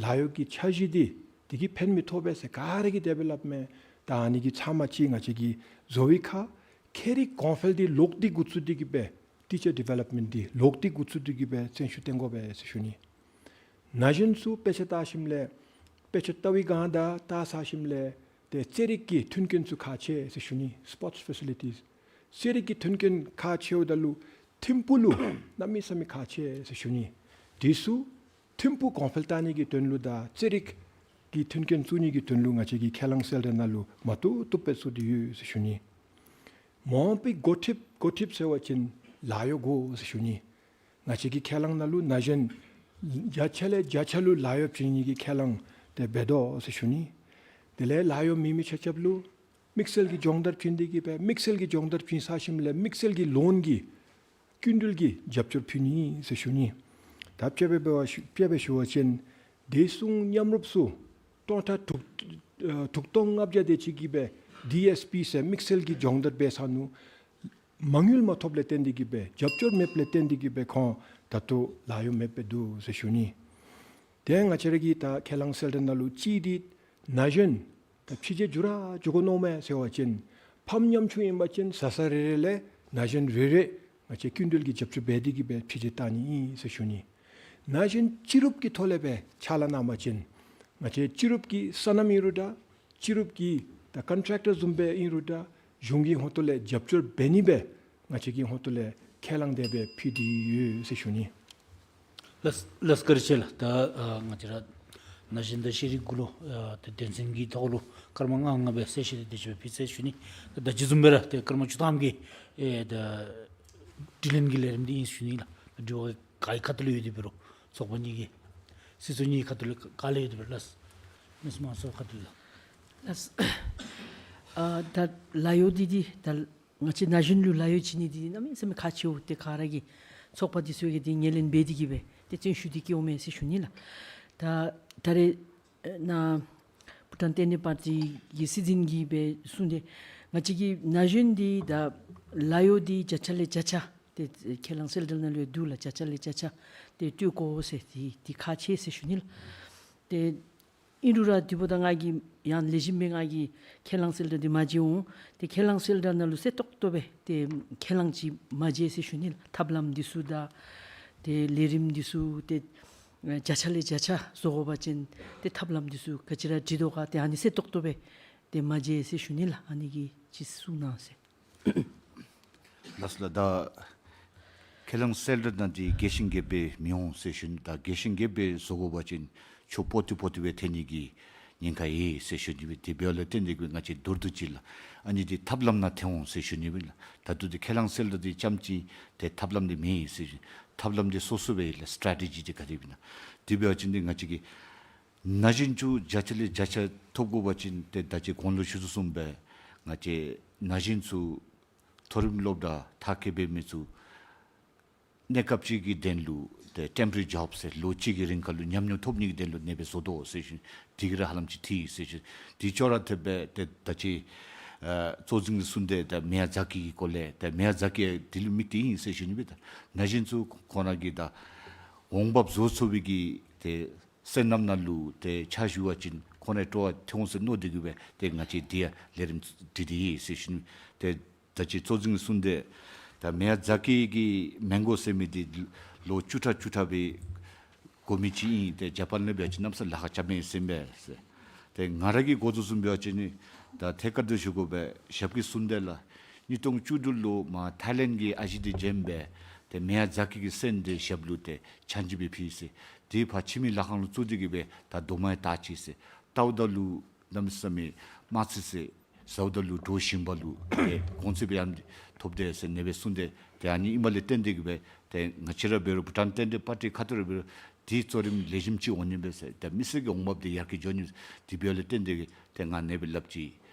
ལཱ་གཡོག་གི་འཆར་གཞི་འདི་དེ་གིས་ཕན་མི་ཐོགས་པས་ཟེར་ག་ར་གིས་དེ་སྦེ་སླབ་མས། ད་ཨ་ནི་གི་ཚབ་མ་ཅིག་ང་བཅས་ཀྱིས་བཟོ་བའི་ཁར་མཁས་རིག་གོང་འཕེལ་འདི་ལོག་སྟེ་འགོ་བཙུགས་ཏེ་གི་སྦེ་ཊི་ཅར་ཌི་ཝེ་ལོབ་མེནཊ་འདི་ལོག་སྟེ་འགོ་བཙུགས་ཏེ་གི་སྦེ་བརྩོན་ཤུགས་བསྟེན་དགོ་པས་ཟེར་ཞུ་ནི། ན་གཞོན་ཚུ་དཔེ་ཆ་ལྟ་ཞིནམ་ལས་དཔེ་ཆ་ལྟ་བའི་སྒང་དང་ལྟ་ཚར་ཞིནམ་ལས་ཏེ་རྩེད་རིགས་ཀྱི་མཐུན་རྐྱེན་ཚུ་ཁག་ཆེ་ཟེར་ཞུ་ནི། སི་པོརཊསི་ཕེ་སི་ལི་ཊིས། རྩེད་རིགས་ཀྱི་མཐུན་རྐྱེན་ཁག་ཆེཝ་ད་ལུ་ཐིམ་ཕུག་ལུ་གནམ་མེད་ས་མེད་ཁག་ཆེ་ཟེར་ཞུ་ནི། དེ་ཚུ་ཐིམ་ཕུག་གོང་འཕེལ་བཏང་ནི་གི་དོན་ལུ་དང་རྩེད་རིགས་ཀྱི་མཐུན་རྐྱེན་བཙུགས་ནི་གི་དོན་ལུ་ང་བཅས་ཀྱིས་ཁས་བླངས་གསལ་བསྒྲགས་ནང་ལུ་མ་བཏུབ་བཏུབ་སྦེ་བཙུགས་ཏེ་ཡོད་ཟེར་ཞུ་ནི། མ་འོངས་པའི་འགོ་ཁྲིདཔ་འགོ་ཁྲིདཔ་ཟེར་བ་ཅིན་ལཱ་གཡོག་དགོ་ཟེར་ཞུ་ནི། ང་བཅས་ཀྱི་ཁས་བླངས་ནང་ལུ་ན་གཞོན་བརྒྱ་ཆ་ལས་བརྒྱ་ཆ་ལུ་ལཱ་གཡོག་བྱིན་ནི་གི་ཁས་བླངས་དེ་འབད་དོ་ཟེར་ཞུ་ནི། དེ་ལས་ལཱ་གཡོག་མེད་མི་ཆ་ཁྱབ་ལུ་དམིགས་བསལ་གྱི་སྦྱོང་བརྡར་བྱིན་ཏེ་གི་སྦེ་དམིགས་བསལ་གྱི་སྦྱོང་བརྡར་བྱིན་ཚར་ཞིནམ་ལས་དམིགས་བསལ་གྱི་ལཱོན་གྱི་སྐྱིན་འགྲུལ་གྱི་རྒྱབ་སྐྱོར་ཕུལ་ནི་ཟེར་ཞུ་ནི། ད་དཔྱེ་སྦེ་འབད་བ་ཞུ་དཔྱེ་སྦེ་ཞུ་བ་ཅིན་བདེ་སྲུང་མཉམ་རུབ་ཚུ་སྟོང་ཕྲག་དྲུག་ཨ་དྲུག་སྟོང་ལྔ་བརྒྱ་དེ་ཅིག་གིས་སྦེ་ཌི་ཨེསི་པི་ཟེར་དམིགས་བསལ་གྱི་སྦྱོང་བརྡར་འབད་ཚར་ནུག། མ་དངུལ་མ་ཐོབ་ལས་བརྟེན་ཏེ་གི་སྦེ་རྒྱབ་སྐྱོར་མེདཔ་ལས་བརྟེན་ཏེ་གི་སྦེ་ཁོང་ད་ལྟོ་ལཱ་གཡོག་མེདཔ་སྦེ་འདུག་ཟེར་ཞུ་ནི། དེ་ང་བཅས་ར་གི་ད་ཁས་བླངས་གསལ་བསྒྲགས་ནང་ལུ་གཅིག་འདི་ན་གཞོན་ད་ཕྱི་རྒྱལ་འགྱོ་ར་འགྱོ་དགོ་མནོཝ་མས་ཟེར་བ་ཅིན་ཕམ་ཉམ་ཆུང་ཨིན་པ་ཅིན་བཟའ་ཚང་རེ་རེ་ལས་ན་གཞོན་རེ་རེ་ང་བཅས་སྐྱིན་འགྲུལ་གྱི་རྒྱབ་སྐྱོར་འབད་དེ་གི་སྦེ་ཕྱི་རྒྱལ་གཏང་ནི་ཨིན་ཟེར་ཞུ་ནི། ན་གཞོན་སྤྱི་རུབ་ཀྱི་ཐོག་ལས་སྦེ་ཕྱག་ལཱ་གནང་པ་ཅིན་ང་བཅས་སྤྱི་རུབ་ཀྱི་སོ་ནམ་ཨིན་རུང་འདྲ་སྤྱི་རུབ་ཀྱི་ད་ཀོན་ཊེཀ་ཊར་བཟུམ་སྦེ་ཨིན་རུང་འདྲ་གཞུང་གི་ཧོངས་ཏོ་ལས་རྒྱབ་སྐྱོར་འབད་ནི་སྦེ་ང་བཅས་ཀྱི་ཧོངས་ཏོ་ལས་ཁས་བླངས་དེ་སྦེ་ཕུལ་ཏེ་ཡོད་ཟེར་ཞུ་ནི། ལགས་ལགས་བཀའ་དྲིན་ཆེ་ལགས། ད་ཨ་ང་བཅས་ར་ན་གཞོན་དང་ཤེས་རིག་གུ་ལུ་ཨ་ད་དོན་ཚན་གྱི་ཐོག་ལུ་སྐར་མ་ལྔ་ལྔ་སྦེ་གསལ་བཤད་དེ་ཅིག་སྦེ་ཕུལ་ཚར་ཞུ་ནི། ད་ད་ཅི་བཟུམ་སྦེ་ར་ཏེ་སྐར་མ་བཅུ་ཐམ་གྱི་ཨེ་ད་དྲི་ལན་གྱི་ལས་རིམ་འདི་ཨིན་ཞུ་ནི་ལགས། དྲི་བ་ག་གི་ཁ་ཐུག་ལུ་ཡོད་དེ་འབད་རུང་ཚོགས་པ་གཉིས་ཀྱི་ སྲིད་ཚོགས་གཉིས་ཁ་ཐུག་ལས་དཀའ་ལས་ཡོད་པས་ལགས། མི་སེར་དམངས་གཙོ་ཁ་ཐུག་ལས། ལགས། ཨ་ད་ལཱ་གཡོག་འདི་འདི་ད་ང་བཅས་ན་གཞོན་ལུ་ལཱ་གཡོག་བྱིན་ནི་འདི་གནམ་མེད་ས་མེད་ཁག་ཆེཝ་ཏེ་ག་ར་གིས་ཚོགས་པ་འདི་ཚུ་གིས་འདི་ངོས་ལེན་འབད་དེ་གིས་སྦེ་ཏེ་བརྩོན་ཤུགས་འདི་བསྐྱེདཔ་མས་ཟེར་ཞུ་ནི་ལགས། ད་ད་རེས་ཨེ་ནཱ་བྷུ་ཊཱན་བསྟན་འཛིན་པར་ཊི་གི་སྲིད་འཛིན་གྱིས་སྦེ་གསུངས་ཏེ་ང་བཅས་ཀྱི་ན་གཞོན་འདི་ད་ལཱ་གཡོག་འདི་བརྒྱ་ཆ་ལས་བརྒྱ་ཆ་ཏེ་ཁས་བླངས་གསལ་བསྒྲགས་ནང་ལུ་འདུག་ལགས། བརྒྱ་ཆ་ལས་བརྒྱ་ཆ་ཏེ་སྤྲོད་དགོ་ཟེར་ཏེ་ཏེ་ཁག་ཆེ་ཟེར་ཞུ་ནི་ལགས། ཏེ་ཨིན་རུང་ར་དེ་འབདཝ་ད་ང་གིས་ཡང་ལེགས་ཤོམ་སྦེ་ང་གིས་ཁས་བླངས་གསལ་བསྒྲགས་འདི་མ་མཇལ་འོང་། ཏེ་ཁས་བླངས་གསལ་བསྒྲགས་ནང་ལུ་གསལ་ཏོག་ཏོ་སྦེ་ཏེ་ཁས་བླངས་ཅིག་མ་མཇལ་ཟེར་ཞུ་ནི་ལགས། ཐབས་ལམ་འདི་ཚུ་དང་ཏེ་ལས་རིམ་འདི་ཚུ་ཏེ་བརྒྱ་ཆ་ལས་བརྒྱ་ཆ་བཟོ་དགོ་པ་ཅིན་ཏེ་ཐབས་ལམ་འདི་ཚུ་ག་ཅི་ར་འགྲིག་དོ་ག་ཏེ་ཨ་ནི་གསལ་ཏོག་ཏོ་སྦེ་ཏེ་མ་མཇལ་ཟེར་ཞུ་ནི་ལགས། ཨ་ནི་གི་ཅིག་གསུང་གནང་ཟེར། ལགས་ལགས། ད་ཁས་བླངས་གསལ་བསྒྲགས་ནང་འདི་རྒྱས་ཤིང་རྒྱསཔ་སྦེ་མི་འོང་ཟེར་ཞུ་ནི། ད་རྒྱས་ཤིང་རྒྱསཔ་སྦེ་བཟོ་དགོ་པ་ཅིན་ཆུ་སྤོ་ཏི་སྤོ་ཏི་སྦེ་ཐོན་ནི་གི་ཉེན་ཁ་ཡོད་ཟེར་ཞུ་ནི་སྦེ། དེ་འབདཝ་ལས་བརྟེན་ཏེ་གིས་སྦེ་ང་བཅས་མདོར་བསྡུས་ཅིག་ལགས། ཨ་ནི་འདི་ཐབས་ལམ་ནང་ཐོན་འོང་ཟེར་ཞུ་ནི་སྦེ་ལགས། ད་ལྟོ་འདི་ཁས་བླངས་གསལ་བསྒྲགས་འདི་རྐྱངམ་ཅིག་ཏེ་ཐབས་ལམ་འདི་མེད་ཟེར་ཞུ་ནི། ཐབས་ལམ་འདི་སོ་སོ་སྦེ་ལགས། སི་ཊ་རེ་ཊི་ཇི་འདི་ག་དེ་སྦེ་ཨིན་ན། དེ་འབད་བ་ཅིན་འདི་ང་བཅས་ཀྱི་ན་གཞོན་ཚུ་བརྒྱ་ཆ་ལས་བརྒྱ་ཆ་ཐོབ་དགོ་པ་ཅིན་ཏེ་ད་ཅི་གོང་ལུ་ཞུ་དོ་བཟུམ་སྦེ་ང་བཅས་ན་གཞོན་ཚུ་མཐོ་རིམ་སློབ་གྲྭ་མཐར་འཁྱོལ་འབད་མི་ཚུ་གནས་སྐབས་ཅིག་གི་དོན་ལུ་ཏེ་ཊེམ་པོ་རེ་ཇོབ་ཟེར་ལོ་གཅིག་གི་རིང་ཁར་ལུ་ཉམས་མྱོང་ཐོབ་ནི་གི་དོན་ལུ་ཨ་ནེ་སྦེ་བཟོ་དོ་ཟེར་ཞུ་ནི། དེ་གིས་ར་ཧ་ལམ་ཅིག་འཐུས་ཟེར་ཞུ་ནི། དེ་ཅོག་ར་འཐདཔ་སྦེ་ཏེ་ད་ཅི་ཨ་གཙོ་འཛིན་གྱིས་གསུངས་ཏེ་ད་མེ་ཡ་ཛ་ཀི་གི་སྐོར་ལས་ཏེ་མེ་ཡ་ཛ་ཀི་དེ་ལུ་དམིགས་ཏེ་ཨིན་ཟེར་ཞུ་ནི་སྦེ། ད་ན་གཞོན་ཚུ་ཁོང་ར་གི་ད་འོང་འབབ་བཟོ་ཚུགས་པའི་གི་ཏེ་སོ་ནམ་ནང་ལུ་ཏེ་ཕྱག་ཞུ་བ་ཅིན་ཁོང་ར་སྤྲོ་བ་ཐོན་འོང་ཟེར་མནོ་སྟེ་གིས་སྦེ་ཏེ་ང་བཅས་འདི་ཡང་ལས་རིམ་སྒྲིག་སྟེ་ཡོད་ཟེར་ཞུ་ནི། ཏེ་ད་ཅི་གཙོ་འཛིན་གསུངས་ཏེ་ད་མེ་ཡ་ཛ་ཀི་གི་མེན་གོ་ཟེར་མི་འདི་ལོ་བཅུ་ཕྲག་བཅུ་ཕྲག་སྦེ་སྒོ་མི་ཅིག་ཨིན། ཏེ་ཇ་པཱན་ལས་འབད་བ་ཅིན་གནམ་ས་ལཱ་ཁག་རྐྱབ་མི་ཟེར་མས་ཟེར། ཏེ་ང་ར་གིས་གོ་དོ་བཟུམ་འབད་བ་ཅིན་ད་ཐད་ཀར་དུ་ཞུ་དགོ་པས། ཞབས་ཀྱིས་གསུངས་ཏེ་ལགས། ཉིས་སྟོང་བཅུ་དྲུག་ལུ་མར་ཐའི་ལེནཌ་གི་ཨ་ཞེ་འདི་བྱོན་སྦེ་ཏེ་མེ་ཡ་ཛ་ཀི་གི་སོན་འདི་ཞབས་ལུ་ཏེ་ཆ་འཇོག་འབད་ཕུལ་ཟེར། དེ་ཕར་ཁྱིམ་གྱི་ལཱ་ཁང་ལུ་བཙུགས་ཏེ་གིས་སྦེ་ད་རྡོག་མ་ཡང་བཏགས་ཅི་ཟེར། བཏགསཔ་ད་ལུ་གནམ་མེད་ས་མེད་དམར་ཆེ་ཟེར། ཟཝ་ད་ལུ་དྲོ་ཞིམ་པ་ལུ་ཏེ་གོང་ཚད་སྦེ་ཡང་ཐོབ་དེས་ཟེར་ཨ་ནེ་སྦེ་གསུངས་ཏེ། ཏེ་ཨ་ནི་ཨིནམ་ལས་བརྟེན་ཏེ་གིས་སྦེ་ཏེ་ང་བཅས་ར་འབད་རུང་བྷུ་ཊཱན་བསྟན་འཛིན་པར་ཊི་ཁ་ཐུག་ར་འབད་རུང་དེ་གཙོ་རིམ་ལེགས་ཤོམ་ཅིག་འོང་ནི་སྦེ་ཟེར། ཏེ་མི་སེར་གྱི་འོང་འབབ་འདི་ཡར་རྒྱས་འགྱོ་ནི་དེ་འབདཝ་ལས་བརྟེན་ཏེ་གིས་ཏེ་ང་ཨ་ནེ་སྦེ་སླབ་ཅི།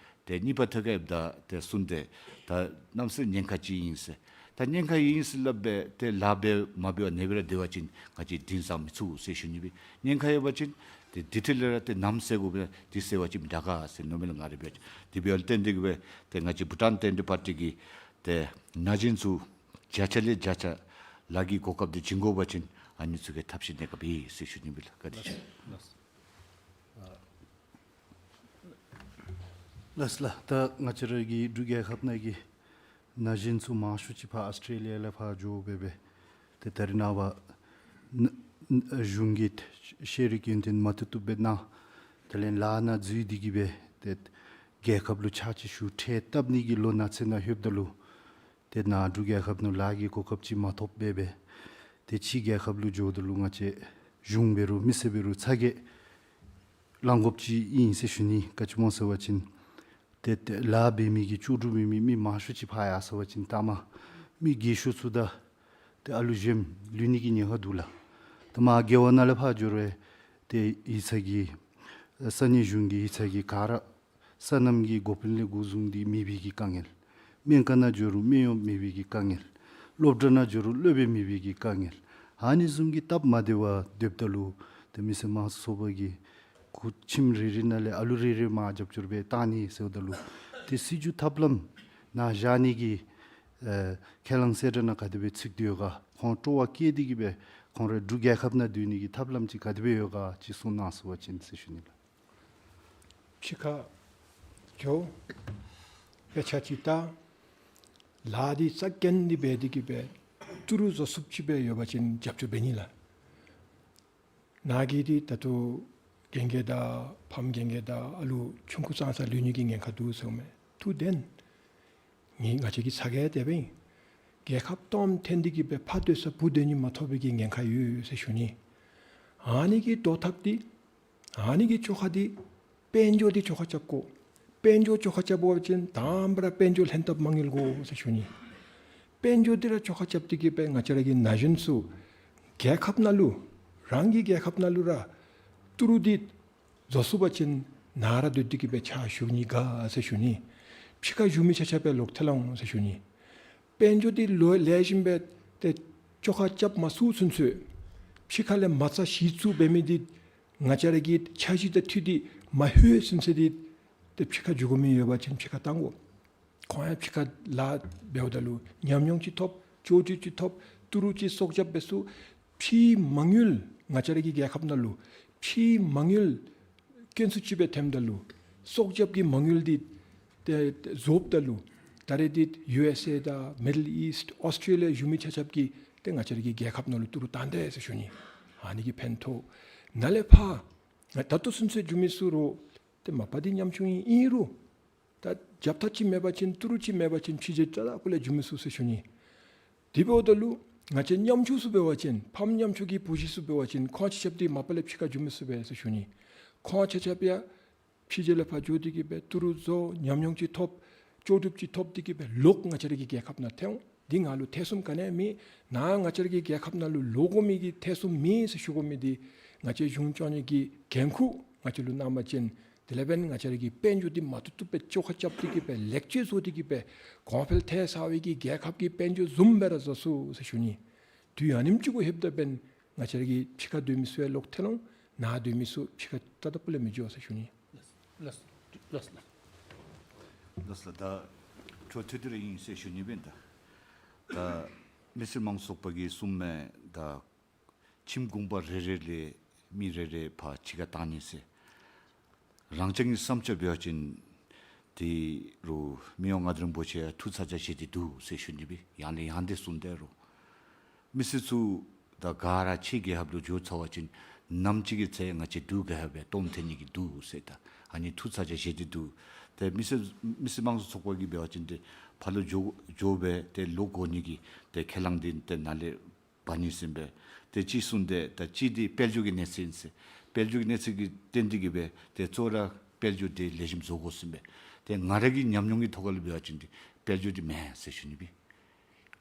ཏེ་གཉིས་པ་ཐད་ཁར་ཡོདཔ་ད་ཏེ་གསུངས་ཏེ་ད་གནམ་མེད་ས་མེད་ཉེན་ཁ་ཅིག་ཨིན་ཟེར། ད་ཉེན་ཁ་ཨིན་ཟེར་སླབ་སྦེ་ཏེ་ལཱ་འབད་མ་འབད་ཨ་ནེ་སྦེ་ར་སྡོད་པ་ཅིན་ང་བཅས་འདི་བཟུམ་མི་ཚུགས་ཟེར་ཞུ་ནི་སྦེ། ཉེན་ཁ་ཡོད་པ་ཅིན་ཏེ་དེ་འཕྲོ་ལས་ར་ཏེ་ནམ་སེལ་དགོ་པས་དེ་སེལ་བ་ཅིན་དྲག་ག་ཟེར་མནོ་མི་ལུ་ང་ར་འབད་བ་ཅིན་དེ་འབདཝ་ལས་བརྟེན་ཏེ་གིས་སྦེ་ཏེ་ང་བཅས་བྷུ་ཊཱན་བསྟན་འཛིན་པར་ཊི་གིས་ཏེ་ན་གཞོན་ཚུ་བརྒྱ་ཆ་ལས་བརྒྱ་ཆ་ལཱ་གི་གོ་སྐབས་འདི་བྱིན་དགོ་པ་ཅིན་ཨ་ནི་ཚུ་གི་ཐབས་ཤེས་གནང་ག་འབད་ཟེར་ཞུ་ནི་སྦེ་ལགས། བཀའ་དྲིན་ཆེ། ལགས་ལགས། ད་ང་བཅས་ར་གི་འབྲུག་རྒྱལ་ཁབ་ནང་གི་ན་གཞོན་ཚུ་མང་ཤོས་ཅིག་ཕར་ཨཱོས་ཊྲེ་ལི་ཡ་ལས་ཕར་འགྱོ་སྦེ་སྦེ་ཏེ་ད་རེས་ནངས་པ་ན་གཞུང་གིས་ཤེས་རིག་ཡོན་ཏན་མ་བཏུབ་བཏུབ་སྦེ་གནང་། དེ་ལས་ལཱ་ནང་འཛུལ་ཏེ་གིས་སྦེ་ཏེ་རྒྱལ་ཁབ་ལུ་ཕྱག་ཕྱིད་ཞུ་ཁྲལ་བཏབ་ནི་གི་ལོ་ནག་ཚད་ནང་ལྷོདཔ་ད་ལུ་ཏེ་ནཱ་འབྲུག་རྒྱལ་ཁབ་ནང་ལཱ་གི་གོ་སྐབས་ཅིག་མ་ཐོབ་སྦེ་སྦེ་ཏེ་ཕྱི་རྒྱལ་ཁབ་ལུ་འགྱོཝ་ད་ལུ་ང་བཅས་གཞུང་འབད་རུང་མི་སེར་འབད་རུང་ཚ་གྱང་ལང་དགོཔ་ཅིག་ཨིན་ཟེར་ཞུ་ནི། ག་ཅི་སྨོ་ཟེར་བ་ཅིན་ཏེ་ཏེ་ལཱ་འབད་མི་གི་ལྕོགས་གྲུབ་འབད་མི་མི་མང་ཤོས་ཅིག་ཕར་ཡར་སོང་པ་ཅིན་ལྟ་མ་མི་རྒས་ཤོས་ཚུ་ད་ཏེ་ཨ་ལུ་གཞོནམ་ལུས་ནི་གི་ཉེན་ཁ་འདུག་ལགས། ད་མར་རྒེད་འོག་ནང་ལས་ཕར་འགྱོ་རུང་ཏེ་ཡིག་ཚང་གི་ས་གནས་གཞུང་གི་ཡིག་ཚང་གི་ག་ར་སོ་ནམ་གྱི་འགོ་དཔོན་ལས་འགོ་བཟུང་སྟེ་མེད་པའི་གི་དཀའ་ངལ། སྨན་ཁང་ནང་འགྱོ་རུང་སྨན་གཡོག་མེད་པའི་གི་དཀའ་ངལ། སློབ་གྲྭ་ནང་འགྱོ་རུང་སློབ་དཔོན་མེད་པའི་གི་དཀའ་ངལ། ཨ་ནི་བཟུམ་གྱི་སྟབས་མ་བདེ་བར་སྡོདཔ་ད་ལུ་ཏེ་མི་སེར་དམངས་གཙོ་ཚོགས་པ་གིས་ཁོ་ཁྱིམ་རེ་རེ་ནང་ལས་ཨ་ལུ་རེ་རེ་མར་རྒྱབ་སྐྱོར་འབད་བཏང་ནི་ཟེརཝ་ད་ལུ་ཏེ་སྲིད་བྱུས་ཐབས་ལམ་ནཱ་བཞག་ནི་གི་ཨེ་ཁས་བླངས་གསལ་བསྒྲགས་ནང་ག་དེ་སྦེ་ཚུད་དེ་ཡོད་ག། ཁོང་སྤྲོ་བ་བསྐྱེད་དེ་གིས་སྦེ་ཁོང་ར་འབྲུག་རྒྱལ་ཁབ་ནང་སྡོད་ནི་གི་ཐབས་ལམ་ཅིག་ག་དེ་སྦེ་ཡོད་ག་ཅིག་གསུང་གནང་ཟེར་བ་ཅིན་ཟེར་ཞུ་ནི་ལགས། ཕྱི་ཁར་འགྱོ་དཔེ་ཆ་ཅིག་ལྟ། ལཱ་འདི་རྩ་འགེངས་ཏེ་འབད་དེ་གིས་སྦེ་ཏི་རུ་བཟོ་ཚུགསཔ་ཅིག་སྦེ་ཡོད་པ་ཅིན་རྒྱབ་སྐྱོར་འབད་ནི་ལགས། ནཱ་གི་འདི་ད་ལྟོ་རྒན་རྒས་དང་ཕམ་རྒན་རྒས་དང་ཨ་ལུ་ཆུང་ཀུ་ཙང་ཙང་ལུས་ནི་གི་ཉེན་ཁ་འདུག་ཟེརཝ་མས། ཐུགས་བདེན། ངེ་ང་བཅས་ཀྱི་ཚ་གྱང་དེ་སྦེ་ཨིན། རྒྱལ་ཁབ་སྟོངམ་ཐོན་ཏེ་གིས་སྦེ་ཕ་སྡོད་ས་བུ་སྡོད་ནི་མ་ཐོབ་པའི་གི་ཉེན་ཁ་ཡོད་ཟེར་ཞུ་ནི། ཨ་ནི་གི་བཟློག་ཐབས་འདི་ཨ་ནི་གི་བཅོ་ཁ་འདི་དཔལ་འབྱོར་འདི་བཅོ་ཁ་རྐྱབ་དགོ། དཔལ་འབྱོར་བཅོ་ཁ་རྐྱབ་པ་ཅིན་དང་པ་ར་དཔལ་འབྱོར་ལྷན་ཐབས་མ་དངུལ་དགོ་ཟེར་ཞུ་ནི། དཔལ་འབྱོར་འདི་ར་བཅོ་ཁ་རྐྱབ་སྟེ་གིས་སྦེ་ང་བཅས་ར་གི་ན་གཞོན་ཚུ་རྒྱལ་ཁབ་ནང་ལུ་རང་གི་རྒྱལ་ཁབ་ནང་ལུ་ར་ ཏི་རུ་འདི་བཟོ་ཚུགས་པ་ཅིན་ནཱ་ར་སྡོད་དེ་གི་སྦེ་ཕྱག་ཞུ་ནི་དགའ་ཟེར་ཞུ་ནི། ཕྱི་ཁར་བཞུགས་མི་ཆ་ཁྱབ་སྦེ་ལོག་ཐལ་འོང་ཟེར་ཞུ་ནི། དཔལ་འབྱོར་འདི་ལོ་ལེགས་ཤོམ་སྦེ་ཏེ་བཅོ་ཁ་རྐྱབ་མ་ཚུགས་ཚུན་ཚོད་ཕྱི་ཁ་ལས་མ་རྩ་གཞི་བཙུགས་འབད་མི་འདི་ང་བཅས་ར་གི་འཆར་གཞི་དང་འཁྲིལ་ཏེ་མ་ལྷོད་ཚུན་ཚོད་འདི་ཏེ་ཕྱི་ཁར་འགྱོ་དགོ་མི་ཡོད་པ་ཅིན་ཕྱི་ཁར་བཏང་དགོ། ཁོང་ཡང་ཕྱི་ཁར་ལཱ་འབདཝ་ད་ལུ་ཉམས་མྱོང་ཅིག་ཐོབ། ལྕོགས་གྲུབ་ཅིག་ཐོབ། ཏི་རུ་ཅིག་སྲོག་སྐྱབས་འབད་ཚུགས། ཕྱིའི་མ་དངུལ་ང་བཅས་ར་གི་རྒྱལ་ཁབ་ནང་ལུ་ཕྱིའི་མ་དངུལ་དཀོན་སུ་ཅིག་སྦེ་ཐོནམ་ད་ལུ་སྲོག་སྐྱབས་ཀྱི་མ་དངུལ་འདི་ཏེ་རྫོགསཔ་ད་ལུ་ད་རེས་འདི་ཡུ་ཨེསི་ཨེ་དང་མི་ཌལ་ཨིསཊ་ཨོསི་ཊེ་ལི་ཡ་བཞུགས་མི་ཆ་ཁྱབ་ཀྱིས་ཏེ་ང་བཅས་ར་གི་རྒྱལ་ཁབ་ནང་ལུ་ཏི་རུ་བཏང་དེས་ཟེར་ཞུ་ནི། ཨ་ནི་གིས་ཕན་ཐོགས། ནཱ་ལས་ཕར་ད་ལྟོ་ཚུན་ཚོད་འགྱོ་མི་ཚུ་རུང་ཏེ་མ་པ་འདི་ཉམ་ཆུང་ཨིན་རུང་ད་རྒྱབ་ཐག་ཅིག་མེད་པ་ཅིན་ཏི་རུ་ཅིག་མེད་པ་ཅིན་ཕྱི་རྒྱལ་རྩ་དང་སྤུ་ལས་འགྱོ་མི་ཚུགས་ཟེར་ཞུ་ནི། དེ་འབདཝ་ད་ལུ་ང་བཅས་ཉམ་ཆུང་ཚུ་འབད་བ་ཅིན་ཕམ་ཉམ་ཆུང་གི་བུ་གཞི་ཚུ་འབད་བ་ཅིན་ཁོང་ཆ་ཁྱབ་འདི་མ་པ་ལས་ཕྱི་ཁར་འགྱོ་མི་ཚུགས་པས་ཟེར་ཞུ་ནི། ཁོང་ཆ་ཁྱབ་ཡང་ཕྱི་རྒྱལ་ལས་ཕར་འགྱོ་སྟེ་གི་སྦེ་ཏི་རུ་བཟོ་ཉམས་མྱོང་ཅིག་ཐོབ། ལྕོགས་གྲུབ་ཅིག་ཐོབ་སྟེ་གི་སྦེ་ལོག་ང་བཅས་ར་གི་རྒྱལ་ཁབ་ནང་ཐོན་འོང་། འདི་ང་ལུ་ཐེ་ཚོམ་ག་ནི་ཡང་མེད། ནཱ་ང་བཅས་ར་གི་རྒྱལ་ཁབ་ནང་ལུ་ལོག་དགོ་མི་གི་ཐེ་ཚོམ་མེད་ཟེར་ཞུ་དགོ་མི་འདི་ང་བཅས་གཞུང་སྐྱོང་ནི་གི་འགན་ཁུར་ང་བཅས་ལུ་གནང་བ་ཅིན་དེ་ལས་འབདན་ང་བཅས་ར་གི་དཔལ་འབྱོར་འདི་མ་བཏུབ་བཏུབ་སྦེ་བཅོ་ཁ་རྐྱབ་སྟེ་གི་སྦེ་ལེགས་བཅོས་བཟོ་སྟེ་གི་སྦེ་གོང་འཕེལ་ཐལ་ཚར་བའི་གི་རྒྱལ་ཁབ་ཀྱི་དཔལ་འབྱོར་བཟུམ་སྦེ་ར་བཟོ་ཚུགས་ཟེར་ཞུ་ནི། དུས་ཨ་ནེམ་ཅིག་གུ་ལྷོདཔ་ད་འབདན་ང་བཅས་ར་གི་ཕྱི་ཁར་སྡོད་མི་ཚུ་ཡང་ལོག་ཐལ་འོང་། ནཱ་སྡོད་མི་ཚུ་ཕྱི་ཁར་རྩ་དང་སྤུ་ལས་མི་འགྱོ་ཟེར་ཞུ་ནི། ལགས་ལགས་ལགས་ལགས། ལགས་ལགས། ད་འཕྲོ་མཐུད་དེ་ར་ཨིན་ཟེར་ཞུ་ནི་འབདན་ད་ད་མི་སེར་དམངས་གཙོ་ཚོགས་པ་གིས་གསུངམ་མས། ད་ཁྱིམ་གུང་པ་རེ་རེ་ལས་མི་རེ་རེ་ཕར་ཕྱི་ཁར་བཏང་ནི་ཟེར། རང་རྐྱང་གི་བསམ་འཆར་འབད་བ་ཅིན་དེ་རུང་མི་དབང་མངའ་བདག་རིན་པོ་ཆེ་ཐུགས་ཚ་གྱང་བཞེས་ཏེ་འདུག་ཟེར་ཞུ་ནི་སྦེ་ཡང་ལས་ཡང་དེ་གསུངས་ཏེ་རུང་མི་སེར་ཚུ་ད་ག་ར་ཕྱི་རྒྱལ་ཁབ་ལུ་འགྱོ་ཚར་བ་ཅིན་ནམ་ཅིག་གི་ཚེ་ང་བཅས་འབྲུག་རྒྱལ་ཁབ་སྦེ་སྟོངམ་ཐོན་ནི་གི་འདུག་ཟེར་ད་ཨ་ནི་ཐུགས་ཚ་གྱང་བཞེས་ཏེ་འདུག། ཏེ་མི་སེར་མི་སེར་དམངས་གཙོ་ཚོགས་པ་གིས་འབད་བ་ཅིན་ཏེ་ཕར་ལུ་འགྱོ་འགྱོ་སྦེ་ཏེ་ལོག་འོང་ནི་གི་ཏེ་ཁས་བླངས་འདི་ཏེ་ནཱ་ལས་འབག་ནི་ཨིན་པས། ཏེ་གཅིག་གསུངས་ཏེ་ད་གཅིག་འདི་དཔལ་འབྱོར་གྱི་གནས་ཚད་ཨིན་ཟེར། དཔལ་འབྱོར་གྱི་གནས་ཚད་ཀྱི་བརྟེན་ཏེ་གི་སྦེ་ཏེ་གཙོ་བོ་ར་དཔལ་འབྱོར་འདི་ལེགས་ཤོམ་བཟོ་དགོ་ཟེར་ཨིན་པས། ཏེ་ང་ར་གི་ཉམས་མྱོང་གི་ཐོག་ཁ་ལུ་འབད་བ་ཅིན་འདི་དཔལ་འབྱོར་འདི་མེན་ཟེར་ཞུ་ནི་སྦེ།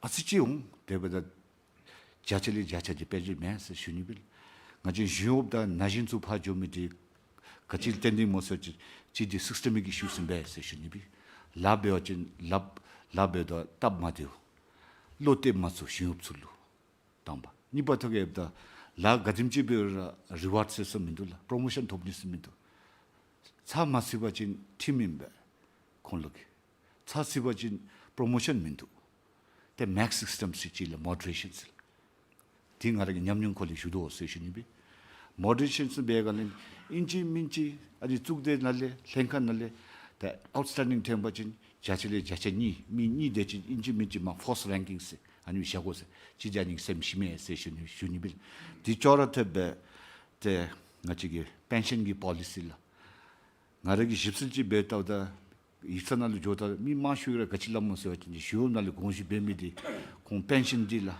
ཨ་ཙི་ཅིག་འོང་། དེ་འབདཝ་ད་བརྒྱ་ཆ་ལས་བརྒྱ་ཆ་འདི་དཔལ་འབྱོར་མེན་ཟེར་ཞུ་ནི་སྦེ། ང་བཅས་ཞི་གཡོགཔ་དང་ན་གཞོན་ཚུ་ཕར་འགྱོ་མི་འདི་ག་ཅི་ལུ་བརྟེན་ཏེ་སྨོ་ཟེར་བ་ཅིན་གཅིག་འདི་སིསི་ཊེམ་ཨིཀ་ཨི་ཤུ་ཨིན་པས་ཟེར་ཞུ་ནི་སྦེ། ལཱ་འབད་བ་ཅིན་ལཱ་ལཱ་འབདཝ་ད་སྟབས་མ་བདེཝ། བློ་གཏད་མ་ཚུགས་ཞི་གཡོགཔ་ཚུ་ལུ། དང་པ། གཉིས་པ་ཐོག་ཁར་འབདཝ་ད་ལཱ་ག་དེམ་ཅིག་འབད་རུང་རི་ཝརཌ་ཟེར་ས་མིན་འདུག་ལགས། པྲོ་མོ་ཤཱན་ཐོབ་ནི་ཟེར་མིན་འདུག། ཚར་མ་ཚུགས་པ་ཅིན་ཁྲིམས་ཨིན་པས། ཁོང་ལུ་གི། ཚར་ཚུགས་པ་ཅིན་པྲོ་མོ་ཤཱན་མིན་འདུག། ཏེ་མེག་སིསི་ཊེམ་ཟེར་ཅིག་ལགས། མོ་ཌི་རེ་ཤཱན་ཟེར། འདི་ང་ར་གི་ཉམས་མྱོང་ཁོ་ལས་ཞུ་དོ་ཟེར་ཞུ་ནི་སྦེ། མོ་ཌི་རེ་ཤཱན་ཟེར་བའི་སྒང་ལས་ཨིན་ཅི་མིན་ཅི་ཨ་ནི་གཙུག་སྡེ་ནང་ལས་ལྷན་ཁག་ནང་ལས་ད་ཨའུཊ་སི་ཊེན་ཌིང་ཐོན་པ་ཅིན་བརྒྱ་ཆ་ལས་བརྒྱ་ཆ་གཉིས་མི་གཉིས་དེ་ཅིག་ཨིན་ཅི་མིན་ཅི་མར་ཕོརསི་རེང་ཀིང་ཟེར་ཨ་ནི་བཞག་དགོ་ཟེར་ཅིག་ཨ་ནི་སེམས་ཤི་མས་ཟེར་ཞུ་ནི་ཞུ་ནི་སྦེ། འདི་ཅོག་ར་འཐདཔ་སྦེ་ཏེ་ང་བཅས་ཀྱི་པེན་ཤཱན་གྱི་པོ་ལི་སི་ལགས། ང་ར་གིས་ཞིབ་འཚོལ་ཅིག་འབད་བལྟཝ་ད་ཡིག་ཚང་ནང་ལུ་འགྱོཝ་ད་མི་མང་ཤོས་ར་ག་ཅི་སླབ་སྨོ་ཟེར་བ་ཅིན་ཞི་གཡོགཔ་ནང་ལུ་དགོངས་ཞུ་འབད་མི་འདི་ཁོང་པེན་ཤཱན་འདི་ལགས།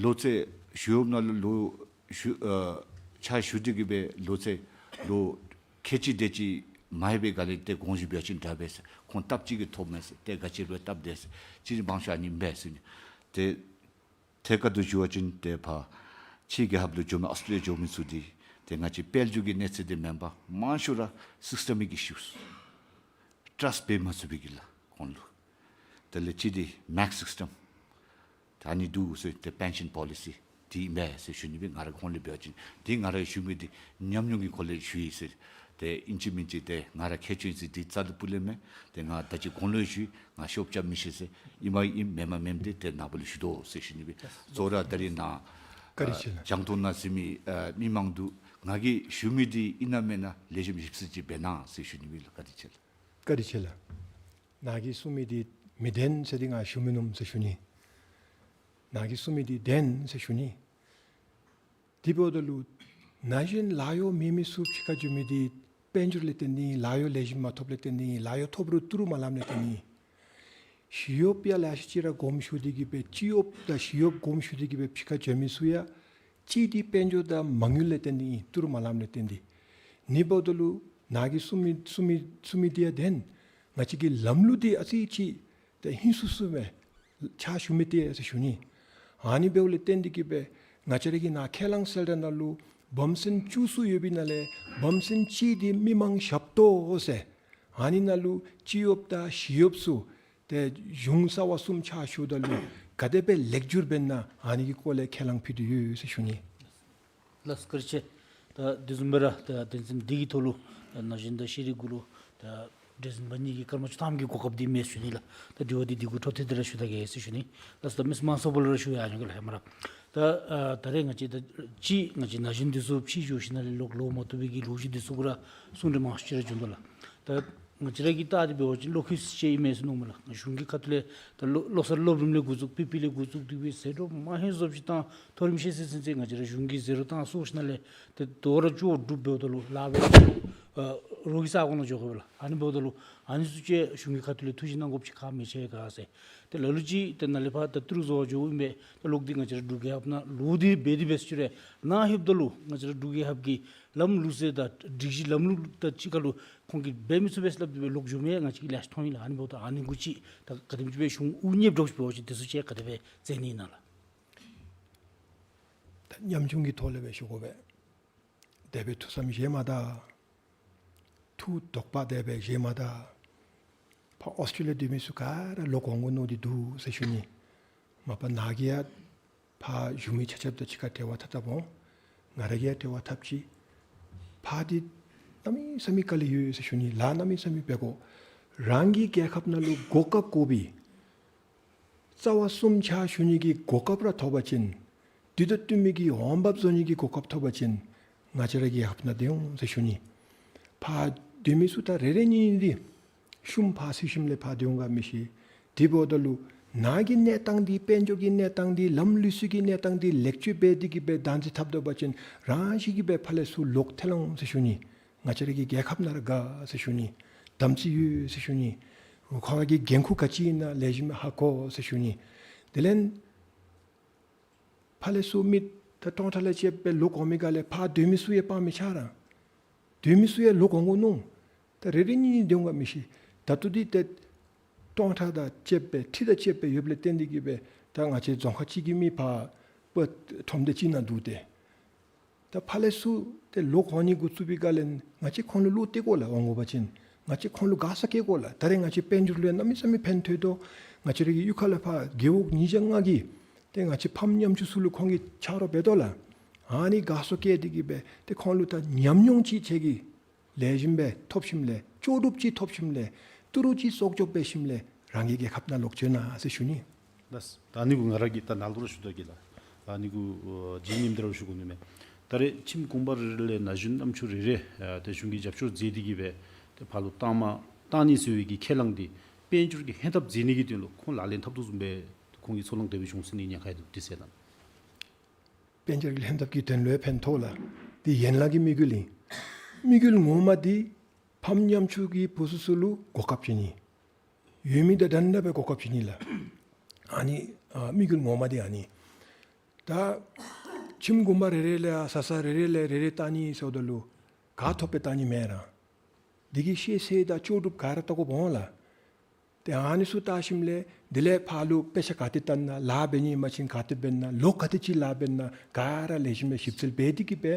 ལོ་ཚད་ཞི་གཡོགཔ་ནང་ལུ་ལོ་ཞུ་ཨ་ཕྱག་ཞུ་སྟེ་གི་སྦེ་ལོ་ཚད་ལོ་ཁལ་གཅིག་དེ་ཅིག་མ་ཡལ་བའི་སྒང་ལས་ཏེ་དགོངས་ཞུ་འབད་བ་ཅིན་དྲག་པས་ཟེར། ཁོང་སྟབས་གཅིག་གིས་ཐོབ་མས་ཟེར། ཏེ་ག་ཅི་ར་སྟབས་བདེ་ཟེར། ཅིག་མང་ཤོས་ཨ་ནི་ཨིན་པས་ཟེར་ནི། ཏེ་ཐད་ཀར་དུ་ཞུ་བ་ཅིན་ཏེ་ཕར་ཕྱི་རྒྱལ་ཁབ་ལུ་འགྱོ་མི་ཨོསི་ཊྲེ་ལི་ཡ་འགྱོ་མི་ཚུ་འདི་ཏེ་ང་བཅས་དཔལ་འབྱོར་གྱི་གནས་ཚད་འདི་མེན་པར་མང་ཤོས་ར་སིསི་ཊེམ་ཨིཀ་ཨི་ཤུས། ཊརསཊ་འབད་མ་ཚུགས་པའི་གི་ལགས་ཁོང་ལུ། དེ་ལས་གཅིག་འདི་མེག་སིསི་ཊེམ་ད་ཨ་ནི་འདུག་ཟེར། ཏེ་པེན་ཤཱན་པོ་ལི་སི་འདི་ཨིན་པས་ཟེར་ཞུ་ནི་སྦེ། ང་ར་ཁོང་ལས་འབད་བ་ཅིན་འདི་ང་ར་ཞུ་མི་འདི་ཉམས་མྱོང་གི་སྒོ་ལས་ཞུ་ཡི་ཟེར། ཏེ་ཨིན་ཅི་མིན་ཅི་ཏེ་ང་ར་མཁས་མཆོག་ཨིན་ཟེར་འདི་རྩ་ལུ་སྤུ་ལས་མེན། ཏེ་ང་ད་ཅི་གོང་ལུ་ཞུ་ང་ཤོབ་རྐྱབ་མི་ཤེས་ཟེར། ཨིན་མ་ཨིན་མེན་མ་མེན་འདི་ཏེ་ནཱ་བུ་ལུ་ཞུ་དོ་ཟེར་ཞུ་ནི་སྦེ། གཙོ་བོ་ར་ད་རིས་ནཱ་བཀའ་དྲིན་ཆེ་ལགས། རྒྱང་མཐོང་ནང་གཟིགས་མི་ཨ་མི་མང་འདུག། ང་གིས་ཞུ་མི་འདི་ཨིན་ན་མེན་ན་ལེགས་ཤོམ་ཞིབ་འཚོལ་ཅིག་འབད་གནང་ཟེར་ཞུ་ནི་སྦེ་ལགས། བཀའ་དྲིན་ཆེ་ལགས། བཀའ་དྲིན་ཆེ་ལགས། ནཱ་གིས་གསུང་མི་འདི་མི་བདེན་ཟེར་འདི་ང་ཞུ་མི་ནུམ་ཟེར་ཞུ་ནི། ནཱ་གིས་གསུང་མི་འདི་བདེན་ཟེར་ཞུ་ནི། དེ་འབདཝ་ད་ལུ་ན་གཞོན་ལཱ་གཡོག་མེད་མི་ཚུ་ཕྱི་ཁར་འགྱོ་མི་འདི་དཔལ་འབྱོར་ལས་བརྟེན་ཏེ་ཨིན། ལཱ་གཡོག་ལེགས་ཤོམ་མ་ཐོབ་ལས་བརྟེན་ཏེ་ཨིན། ལཱ་གཡོག་ཐོབ་རུང་ཏི་རུ་མ་ལངམ་ལས་བརྟེན་ཏེ་ཨིན། ཞི་གཡོགཔ་ཡང་ལེ་ཤ་ཅིག་ར་དགོངསམ་ཞུ་སྟེ་གི་སྦེ་སྤྱི་གཡོགཔ་དང་ཞི་གཡོགཔ་དགོངསམ་ཞུ་སྟེ་གི་སྦེ་ཕྱི་ཁར་འགྱོ་མི་ཚུ་ཡང་གཅིག་འདི་དཔལ་འབྱོར་དང་མ་དངུལ་ལས་བརྟེན་ཏེ་ཨིན། ཏི་རུ་མ་ལངམ་ལས་བརྟེན་ཏེ། དེ་འབདཝ་ད་ལུ་ནཱ་གིས་གསུང་མི་གསུང་མི་གསུང་མི་འདི་ཡང་བདེན། ང་བཅས་ཀྱི་ལམ་ལུགས་འདི་ཨ་ཙི་ཅིག་ཏེ་ཧིང་སུ་སུ་སྦེ་ཕྱག་ཞུ་མི་འདི་ཟེར་ཞུ་ནི། ཨ་ནི་འབདཝ་ལས་བརྟེན་ཏེ་གི་སྦེ་ང་བཅས་ར་གི་ནཱ་ཁས་བླངས་གསལ་བསྒྲགས་ནང་ལུ་ བམ་སེང་བཅུ་ཚུ་ཡོདཔ་ཨིན་ན་ལས་བམ་སེང་གཅིག་འདི་མི་མང་ཞབས་ཏོག་ཟེར། ཨ་ནི་ནང་ལུ་སྤྱི་གཡོགཔ་དང་ཞི་གཡོགཔ་ཚུ་ཏེ་གཞུང་རྩ་བ་གསུམ་ཕྱག་ཞུཝ་ད་ལུ་ག་དེ་སྦེ་ལེགས་བསྒྱུར་འབད་ན་ཨ་ནི་གི་སྐོར་ལས་ཁས་བླངས་ཕུལ་དོ་ཡོད་ཟེར་ཞུ་ནི། ལགས་བཀའ་དྲིན་ཆེ། ད་དེ་བཟུམ་སྦེ་ར་ད་དོན་ཚན་འདི་གི་ཐོག་ལུ་ད་ན་གཞོན་དང་ཤེས་རིག་གུ་ལུ་ད་གྲོས་འཛིན་པ་གཉིས་ཀྱིས་སྐར་མ་བཅུ་ཐམ་གྱི་གོ་སྐབས་འདི་མས་ཟེར་ཞུ་ནི་ལགས། ད་དྲི་བ་འདི་འདི་གུ་འཕྲོ་མཐུད་དེ་ར་ཞུ་ད་གེ་ཟེར་ཞུ་ནི། ལགས་སོ། ད་མི་སེར་མང་ཚོགས་པ་ལུ་ར་ཞུ་ཡ་ཉོ་གེ་ལགས་ཧེ་མ་ར། ད་ཨ་ད་རེས་ང་བཅས་ད་ཅིག་ང་བཅས་ན་གཞོན་འདི་ཚུ་ཕྱི་འགྱོ་ཞིནམ་ལས་ལོག་ལོག་མ་བཏུབ་པའི་གི་ལོ་རྒྱུས་འདི་ཚུ་གུ་ར་གསུང་གྲོས་མང་ཤོས་ཅིག་ར་བྱུང་དོ་ལགས། ད་ང་བཅས་ར་གིས་བལྟ་སྟེ་འབད་བ་ཅིན་བློ་འགྱོད་ཅིག་ཨིན་མས་ཟེར་མནོཝ་མས་ལགས། གཞུང་གི་ཁ་ཐུག་ལས་ད་བློ་བློ་གསར་སློབ་རིམ་ལས་འགོ་བཙུགས་པི་པི་ལས་འགོ་བཙུགས་ཏེ་གི་སྦེ་ཟད་འགྲོ་མ་ཧེ་བཟོཝ་ཅིག་དང་མཐོ་རིམ་ཤེས་ཚད་ཚུན་ཚོད་ང་བཅས་ར་གཞུང་གིས་ཟད་འགྲོ་བཏང་སོང་ཞིནམ་ལས་ཏེ་དོ་རུང་ལྕོགས་གྲུབ་འབདཝ་ད་ལུ་ལཱ་འབད་ཨ་རོགས་ཀྱི་ས་གོ་ནང་འགྱོ་དགོ་པས་ལགས། ཨ་ནི་འབདཝ་ད་ལུ་ཨ་ནི་ཚུ་ཅིག་གཞུང་གི་ཁ་ཐུག་ལས་ཐུགས་ཞིབ་གནང་དགོཔ་ཅིག་ཁག་མི་ཆེ་ག་ཟེར། ཏེ་ལ་ལུ་ཅིག་ཏེ་ནཱ་ལས་ཕར་ད་ཏི་རུ་བཟོ་བར་འགྱོཝ་ཨིན་པས། ད་ལོག་སྟེ་ང་བཅས་ར་འབྲུག་རྒྱལ་ཁབ་ནང་ལོག་སྟེ་འབད་དེ་འབད་ཟེར་ཞུ་རུང་ནཱ་ལྷོདཔ་ད་ལུ་ང་བཅས་ར་འབྲུག་རྒྱལ་ཁབ་ཀྱི་ལམ་ལུགས་ཟེར་ད་སྒྲིག་གཞི་ལམ་ལུགས་དང་གཅིག་ཁར་ལུ་ཁོང་གིས་འབད་མི་ཚུགས་པས་སླབ་སྟེ་སྦེ་ལོག་འགྱོ་མི་ང་བཅས་ཀྱིས་ལེ་ཤ་མཐོང་ཡི་ལགས། ཨ་ནི་འབདཝ་ད་ཨ་ནི་གུ་ཅིག་ད་ག་དེམ་ཅིག་སྦེ་གཞུང་དབུ་བརྙེས་འགྱོཝ་ཅིག་འབད་བ་ཅིན་དེ་ཚུ་ཅིག་ག་དེ་སྦེ་མཛད་ནི་ཨིན་ན་ལགས། ད་ཉམ་ཆུང་གི་ཐོག་ལས་སྦེ་ཞུ་དགོ་པས། དེ་སྦེ་ཐུགས་བསམ་བཞེས་མ་ད། ཐུགས་དོགས་པ་དེ་སྦེ་བཞེས་མ་ད། ཕར་ཨོསི་ཊྲེ་ལི་ཡ་སྡོད་མི་ཚུ་ག་ར་ལོག་འོང་དགོ་མནོ་སྟེ་འདུག་ཟེར་ཞུ་ནི། མ་པ་ནཱ་གིས་ཡང་ཕར་བཞུགས་མི་ཆ་ཁྱབ་དང་གཅིག་ཁར་འབྲེལ་བ་འཐབ་འཐབ་འོང་། ང་ར་གིས་ཡང་འབྲེལ་བ་འཐབ་ཅི། ཕར་འདི་གནམ་མེད་ས་མེད་དཀའ་ལས་ཡོད་ཟེར་ཞུ་ནི། ལཱ་གནམ་མེད་ས་མེད་འབད་དགོ། རང་གི་རྒྱལ་ཁབ་ནང་ལུ་གོ་སྐབས་དགོ་པའི་རྩ་བ་གསུམ་ཕྱག་ཞུ་ནི་གི་གོ་སྐབས་ར་ཐོབ་པ་ཅིན། དུས་དང་བསྟུན་མི་གི་འོང་འབབ་བཟོ་ནི་གི་གོ་སྐབས་ཐོབ་པ་ཅིན། ང་བཅས་ར་གི་རྒྱལ་ཁབ་ནང་སྡོད་འོང་ཟེར་ཞུ་ནི། ཕར་སྡོད་མི་ཚུ་ད་རེ་རེ་གཉིས་གཉིས་འདི་ཤུལ་ཕར་ཚུད་ཞིནམ་ལས་ཕར་སྡོད་འོང་ག་མི་ཤེས། དེ་འབདཝ་ད་ལུ་ནཱ་གི་གནས་སྟངས་འདི་དཔལ་འབྱོར་གྱི་གནས་སྟངས་འདི་ལམ་ལུགས་སྲོལ་གྱི་གནས་སྟངས་འདི་ལེགས་བཅོས་འབད་དེ་གི་སྦེ་བདག་འཛིན་འཐབ་སྡོད་པ་ཅིན་རང་བཞིན་གྱིས་སྦེ་ཕར་ལས་ཚུར་ལོག་ཐལ་འོང་ཟེར་ཞུ་ནི། ང་བཅས་ར་གི་རྒྱལ་ཁབ་ནང་ར་དགའ་ཟེར་ཞུ་ནི། དམ་ཚིག་ཡོད་ཟེར་ཞུ་ནི། རུ་ཁག་གི་འགན་ཁུར་ག་ཅི་ཨིན་ན་ལེགས་ཤོམ་ཧ་གོ་ཟེར་ཞུ་ནི། དེ་ལས་ཕར་ལས་ཚུར་མི་ད་ཀྲོང་ཁྲ་ལས་བཅསཔ་སྦེ་ལོག་འོང་མི་ག་ལས་ཕར་སྡོད་མི་ཚུ་ཡང་སྤང་མི་ཆ་ར། སྡོད་མི་ཚུ་ཡང་ལོག་འོང་དགོ་མནོ། ད་རེ་རེ་གཉིས་གཉིས་སྡོད་འོང་ག་མི་ཤེས། ད་ལྟོ་འདི་ཏེ་ཀྲོང་ཁྲ་དང་བཅསཔ་སྦེ་ཁྲི་དང་བཅསཔ་སྦེ་ཡོདཔ་ལས་བརྟེན་ཏེ་གི་སྦེ་ད་ང་བཅས་རྫོང་ཁག་གཅིག་གི་མི་ཕར་ཁྲོམ་སྡེ་གཅིག་ནང་འདུག་སྟེ། ད་ཕར་ལས་ཚུར་ཏེ་ལོག་འོང་ནི་འགོ་བཙུགས་པའི་སྒང་ལས་ང་བཅས་ཁོང་ལུ་བློ་གཏད་དགོ་ལགས། འོང་དགོ་པ་ཅིན་ང་བཅས་ཁོང་ལུ་དགའ་ས་བསྐྱེད་དགོ་ལགས། ད་རེས་ང་བཅས་དཔལ་འབྱོར་ལུ་ཡང་གནམ་མེད་ས་མེད་ཕན་ཐོགས་དོ། ང་བཅས་ར་གི་གཡུས་ཁ་ལས་ཕར་རྒེད་འོག་ཉིས་བརྒྱ་ལྔ་གི་ཏེ་ང་བཅས་ཕམ་ཉམ་ཆུང་ཚུ་ལུ་ཁོང་གིས་ཆ་རོགས་འབད་དོ་ལགས། ཨ་ནི་དགའ་ཚོར་བསྐྱེད་དེ་གི་སྦེ་ཏེ་ཁོང་ལུ་ད་ཉམས་མྱོང་ཅིག་ཁྱེད་ཀྱིས་ལེགས་ཤོམ་སྦེ་ཐོབ་ཞིནམ་ལས་ལྕོགས་གྲུབ་ཅིག་ཐོབ་ཞིནམ་ལས་ཏི་རུ་ཅིག་གསོག་འཇོག་འབད་ཞིནམ་ལས་རང་གི་རྒྱལ་ཁབ་ནང་ལོག་འགྱོ་ན་ཟེར་ཞུ་ནི། ལགས། ད་ཨ་ནི་གུ་ང་ར་གིས་ད་ནཱ་ལུ་ར་ཞུ་དོ་གེ་ལགས། ད་ཨ་ནི་གུ་ཨ་རྗེ་ཉི་མ་དེ་ར་ཞུ་དགོ་ནི་མས། ད་རེས་ཁྱིམ་གུང་པ་རེ་རེ་ལས་ན་གཞོན་རྣམ་ཅོ་རེ་རེ་ཨ་ཏེ་གཞུང་གིས་རྒྱབ་སྐྱོར་མཛད་དེ་གི་སྦེ་ཏེ་ཕར་ལུ་གཏང་མ་གཏང་ནི་ཟེར་བའི་གི་ཁས་བླངས་འདི་དཔལ་འབྱོར་གྱི་ལྷན་ཐབས་མཛད་ནི་གི་དོན་ལུ་ཁོང་ལག་ལེན་འཐབ་དོ་བཟུམ་སྦེ་ཁོང་གི་ཚོར་སྣང་དེ་སྦེ་བྱུང་ཟེར་ནི་ཉེན་ཁ་ཡོད་འདུག། དེ་ཟེར་ན། དཔལ་འབྱོར་གྱི་ལྷན་ཐབས་ཀྱི་དོན་ལུ་ཡང་ཕན་ཐོགས་ལགས། འདི་ཡན་ལག་གི་དམིགས་ཡུལ་ཨིན། དམིགས་ཡུལ་ངོ་མ་འདི་ཕམ་ཉམ་ཆུང་གི་བུ་ཚུ་ཚུ་ལུ་གོ་སྐབས་བྱིན་ནི། ཡོད་མི་དང་འདྲན་འདྲ་སྦེ་གོ་སྐབས་བྱིན་ནི་ལགས། ཨ་ནི་ཨ་དམིགས་ཡུལ་ངོ་མ་འདི་ཨ་ནི། ད་ཁྱིམ་གུང་པ་རེ་རེ་ལས་ཨ་བཟའ་ཚང་རེ་རེ་ལས་རེ་རེ་གཏང་ནི་ཟེརཝ་ད་ལུ་ག་ཐོབ་སྦེ་གཏང་ནི་མེན་ར། འདི་གི་ཤེས་ཚད་དང་ལྕོགས་གྲུབ་ག་ར་བལྟ་དགོཔ་འོང་ལགས། ཏེ་ཨ་ནི་ཚུ་བལྟ་ཞིནམ་ལས་དེ་ལས་ཕར་ལུ་དཔེ་ཆ་ག་ཏེ་བལྟ་ན་ལཱ་འབད་ནི་ཨིན་པ་ཅིན་ག་ཏེ་འབད་ན་ལོག་ག་ཏེ་ཅིག་ལཱ་འབད་ན་ག་ར་ལེགས་ཤོམ་སྦེ་ཞིབ་འཚོལ་འབད་དེ་གི་སྦེ་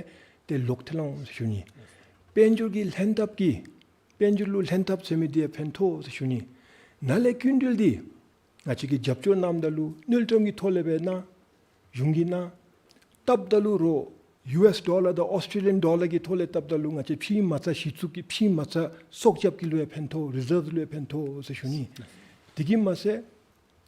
ཏེ་ལོག་ཐལ་འོང་ཟེར་ཞུ་ནི། དཔལ་འབྱོར་གྱི་ལྷན་ཐབས་ཀྱི་དཔལ་འབྱོར་ལུ་ལྷན་ཐབས་ཟེར་མི་འདི་ཡང་ཕན་ཐོགས་ཟེར་ཞུ་ནི། ནཱ་ལས་སྐྱིན་འགྲུལ་འདི་ང་བཅས་ཀྱིས་རྒྱབ་སྐྱོར་གནངམ་ད་ལུ་དངུལ་ཀྲམ་གྱི་ཐོག་ལས་འབད་ན་གཞུང་གིས་གནང་། བཏབ་ད་ལུ་རོགས་ཡུ་ཨེསི་ཌོ་ལར་དང་ཨོསི་ཊྲེ་ལི་ཡཱན་ཌོ་ལར་གྱི་ཐོག་ལས་བཏབ་ད་ལུ་ང་བཅས་ཕྱི་མ་རྩ་གཞི་བཙུགས་ཀྱི་ཕྱི་མ་རྩ་གསོག་རྒྱབ་ཀྱི་ལུ་ཡང་ཕན་ཐོགས། རི་ཛརབ་ལུ་ཡང་ཕན་ཐོགས་ཟེར་ཞུ་ནི། དེ་གིས་མ་ཚད་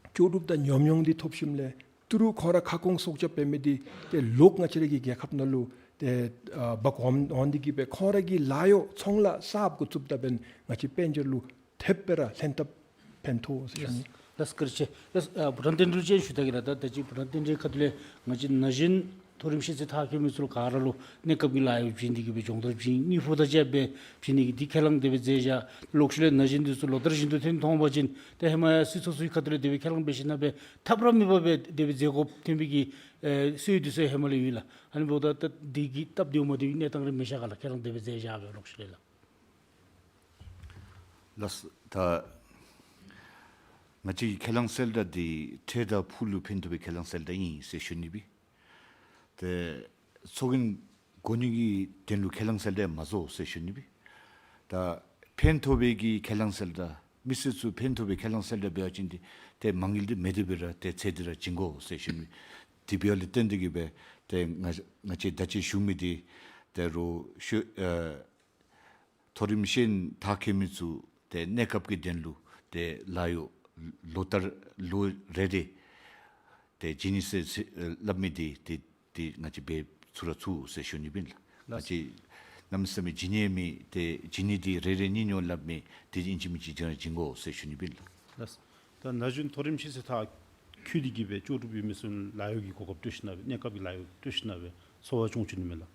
ལྕོགས་གྲུབ་དང་ཉམས་མྱོང་འདི་ཐོབ་ཞིནམ་ལས་ཏི་རུ་ཁོང་ར་ཁ་སྐོང་གསོག་རྒྱབ་འབད་མི་འདི་ཏེ་ལོག་ང་བཅས་ར་གི་རྒྱལ་ཁབ་ནང་ལུ་ཏེ་ཨ་འབག་འོང་འོང་སྟེ་གི་སྦེ་ཁོང་ར་གི་ལཱ་གཡོག་ཚོང་ལཱ་གསརཔ་འགོ་བཙུགསཔ་ད་འབདན་ང་བཅས་དཔལ་འབྱོར་ལུ་ཐེབས་སྦེ་ར་ལྷན་ཐབས་ཕན་ཐོགས་ཟེར་ཞུ་ནི། ལགས་བཀའ་དྲིན་ཆེ། ལགས་ཨ་བྷུ་ཊཱན་བསྟན་འགྲོ་ཅན་ཞུ་ད་གེ་ལགས། ད་ད་ཅི་བྷུ་ཊཱན་བསྟན་འགྲོའི་ཁ་ཐུག་ལས་ང་བཅས་ན་གཞོན་མཐོ་རིམ་ཤེས་ཚད་མཐར་འཁྱོལ་མི་ཚུ་ལུ་ག་ར་ལུ་གནས་སྐབས་ཀྱི་ལཱ་གཡོག་བྱིན་ཏེ་གི་སྦེ་སྦྱོང་བརྡར་བྱིན་དངུལ་ཕོགས་དང་བཅསཔ་སྦེ་བྱིན་ནི་གི་འདི་ཁས་བླངས་དེ་སྦེ་མཛད་བཞག། ལོག་ཤུལ་ལས་ན་གཞོན་འདི་ཚུ་ལོ་བསྟར་བཞིན་དུ་ཐོན་འོང་པ་ཅིན་ཏེ་ཧེ་མ་ཡང་སྲིད་ཚོགས་ཚུའི་ཁ་ཐུག་ལས་དེ་སྦེ་ཁས་བླངས་འབད་ཞིན་ན་སྦེ་ཐབས་ར་མེད་པར་སྦེ་དེ་སྦེ་མཛད་དགོཔ་ཐོན་པའི་གི་ཨེ་སྲོལ་འདི་ཚུ་ཧེ་མ་ལས་ཡོད་ལགས། ཨ་ནི་འབདཝ་ད་ད་འདི་གི་སྟབས་བདེཝ་མ་བདེཝ་གནས་སྟངས་རེ་མེད་ཤ་ག་ལགས། ཁས་བླངས་དེ་སྦེ་མཛད་བཞག་སྦེ་ལོག་ཤུལ་ལས་ལགས། ལགས། ད་ང་བཅས་ཀྱི་ཁས་བླངས་གསལ་བསྒྲགས་འདི་ཁྲལ་དང་ཕུགས་ལུ་ཕན་ཐོགས་པའི་ཁས་བླངས་གསལ་བསྒྲགས་ཨིན་ཟེར་ཞུ་ནི་སྦེ། ཏེ་ཚོགས་རྒྱན་ གོ་ནི་གི་དོན་ལུ་ཁས་བླངས་གསལ་བསྒྲགས་མ་བཟོ་ཟེར་ཞུ་ནི་སྦེ། ད་ཕན་ཐོགས་པའི་གི་ཁས་བླངས་གསལ་བསྒྲགས་མི་སེར་ཚུ་ཕན་ཐོགས་པའི་ཁས་བླངས་གསལ་བསྒྲགས་འབད་བ་ཅིན་ཏེ་ཏེ་མ་དངུལ་འདི་མེད་དེ་འབད་ར་ཏེ་ཚད་འདི་ར་བྱིན་དགོ་ཟེར་ཞུ་ནི། དེ་འབདཝ་ལས་བརྟེན་ཏེ་གིས་སྦེ་ཏེ་ང་ང་བཅས་ད་ཅི་ཞུ་མི་འདི་ཏེ་རུང་ཤོ་ཨ་མཐོ་རིམ་ཤེས་ཡོན་མཐར་འཁྱོལ་མི་ཚུ་ཏེ་གནས་སྐབས་ཀྱི་དོན་ལུ་ཏེ་ལཱ་གཡོག་ལོ་ལྟར་ལོ་རེ་རེ་ཏེ་བྱིན་ནི་ཟེར་ཟེར་སླབ་མི་འདི་ཏེ་ཏེ་ང་བཅས་འབད་ཚུགས་ར་ཚུགས་ཟེར་ཞུ་ནི་ཨིན་ལགས། ང་བཅས་གནམ་མེད་ས་མེད་བྱིན་ནི་མེད། ཏེ་བྱིན་ནི་འདི་རེ་རེ་གཉིས་གཉིས་སླབ་མི་འདི་ཨིན་ཅི་མིན་ཅི་བྱིན་ར་བྱིན་དགོ་ཟེར་ཞུ་ནི་ཨིན་ལགས། ལགས། ད་ན་གཞོན་མཐོ་རིམ་ཤེས་ཚད་མཐར་འཁྱོལ་ཏེ་གིས་སྦེ་ལྕོགས་གྲུབ་ཡོད་མི་ཚུ་ལཱ་གཡོག་གི་གོ་སྐབས་སྤྲོད་ཞིནམ་སྦེ་གནས་སྐབས་ཀྱི་ལཱ་གཡོག་སྤྲོད་ཞིནམ་སྦེ་འཚོ་བ་སྐྱོང་བཅུག་ནི་མས་ལགས།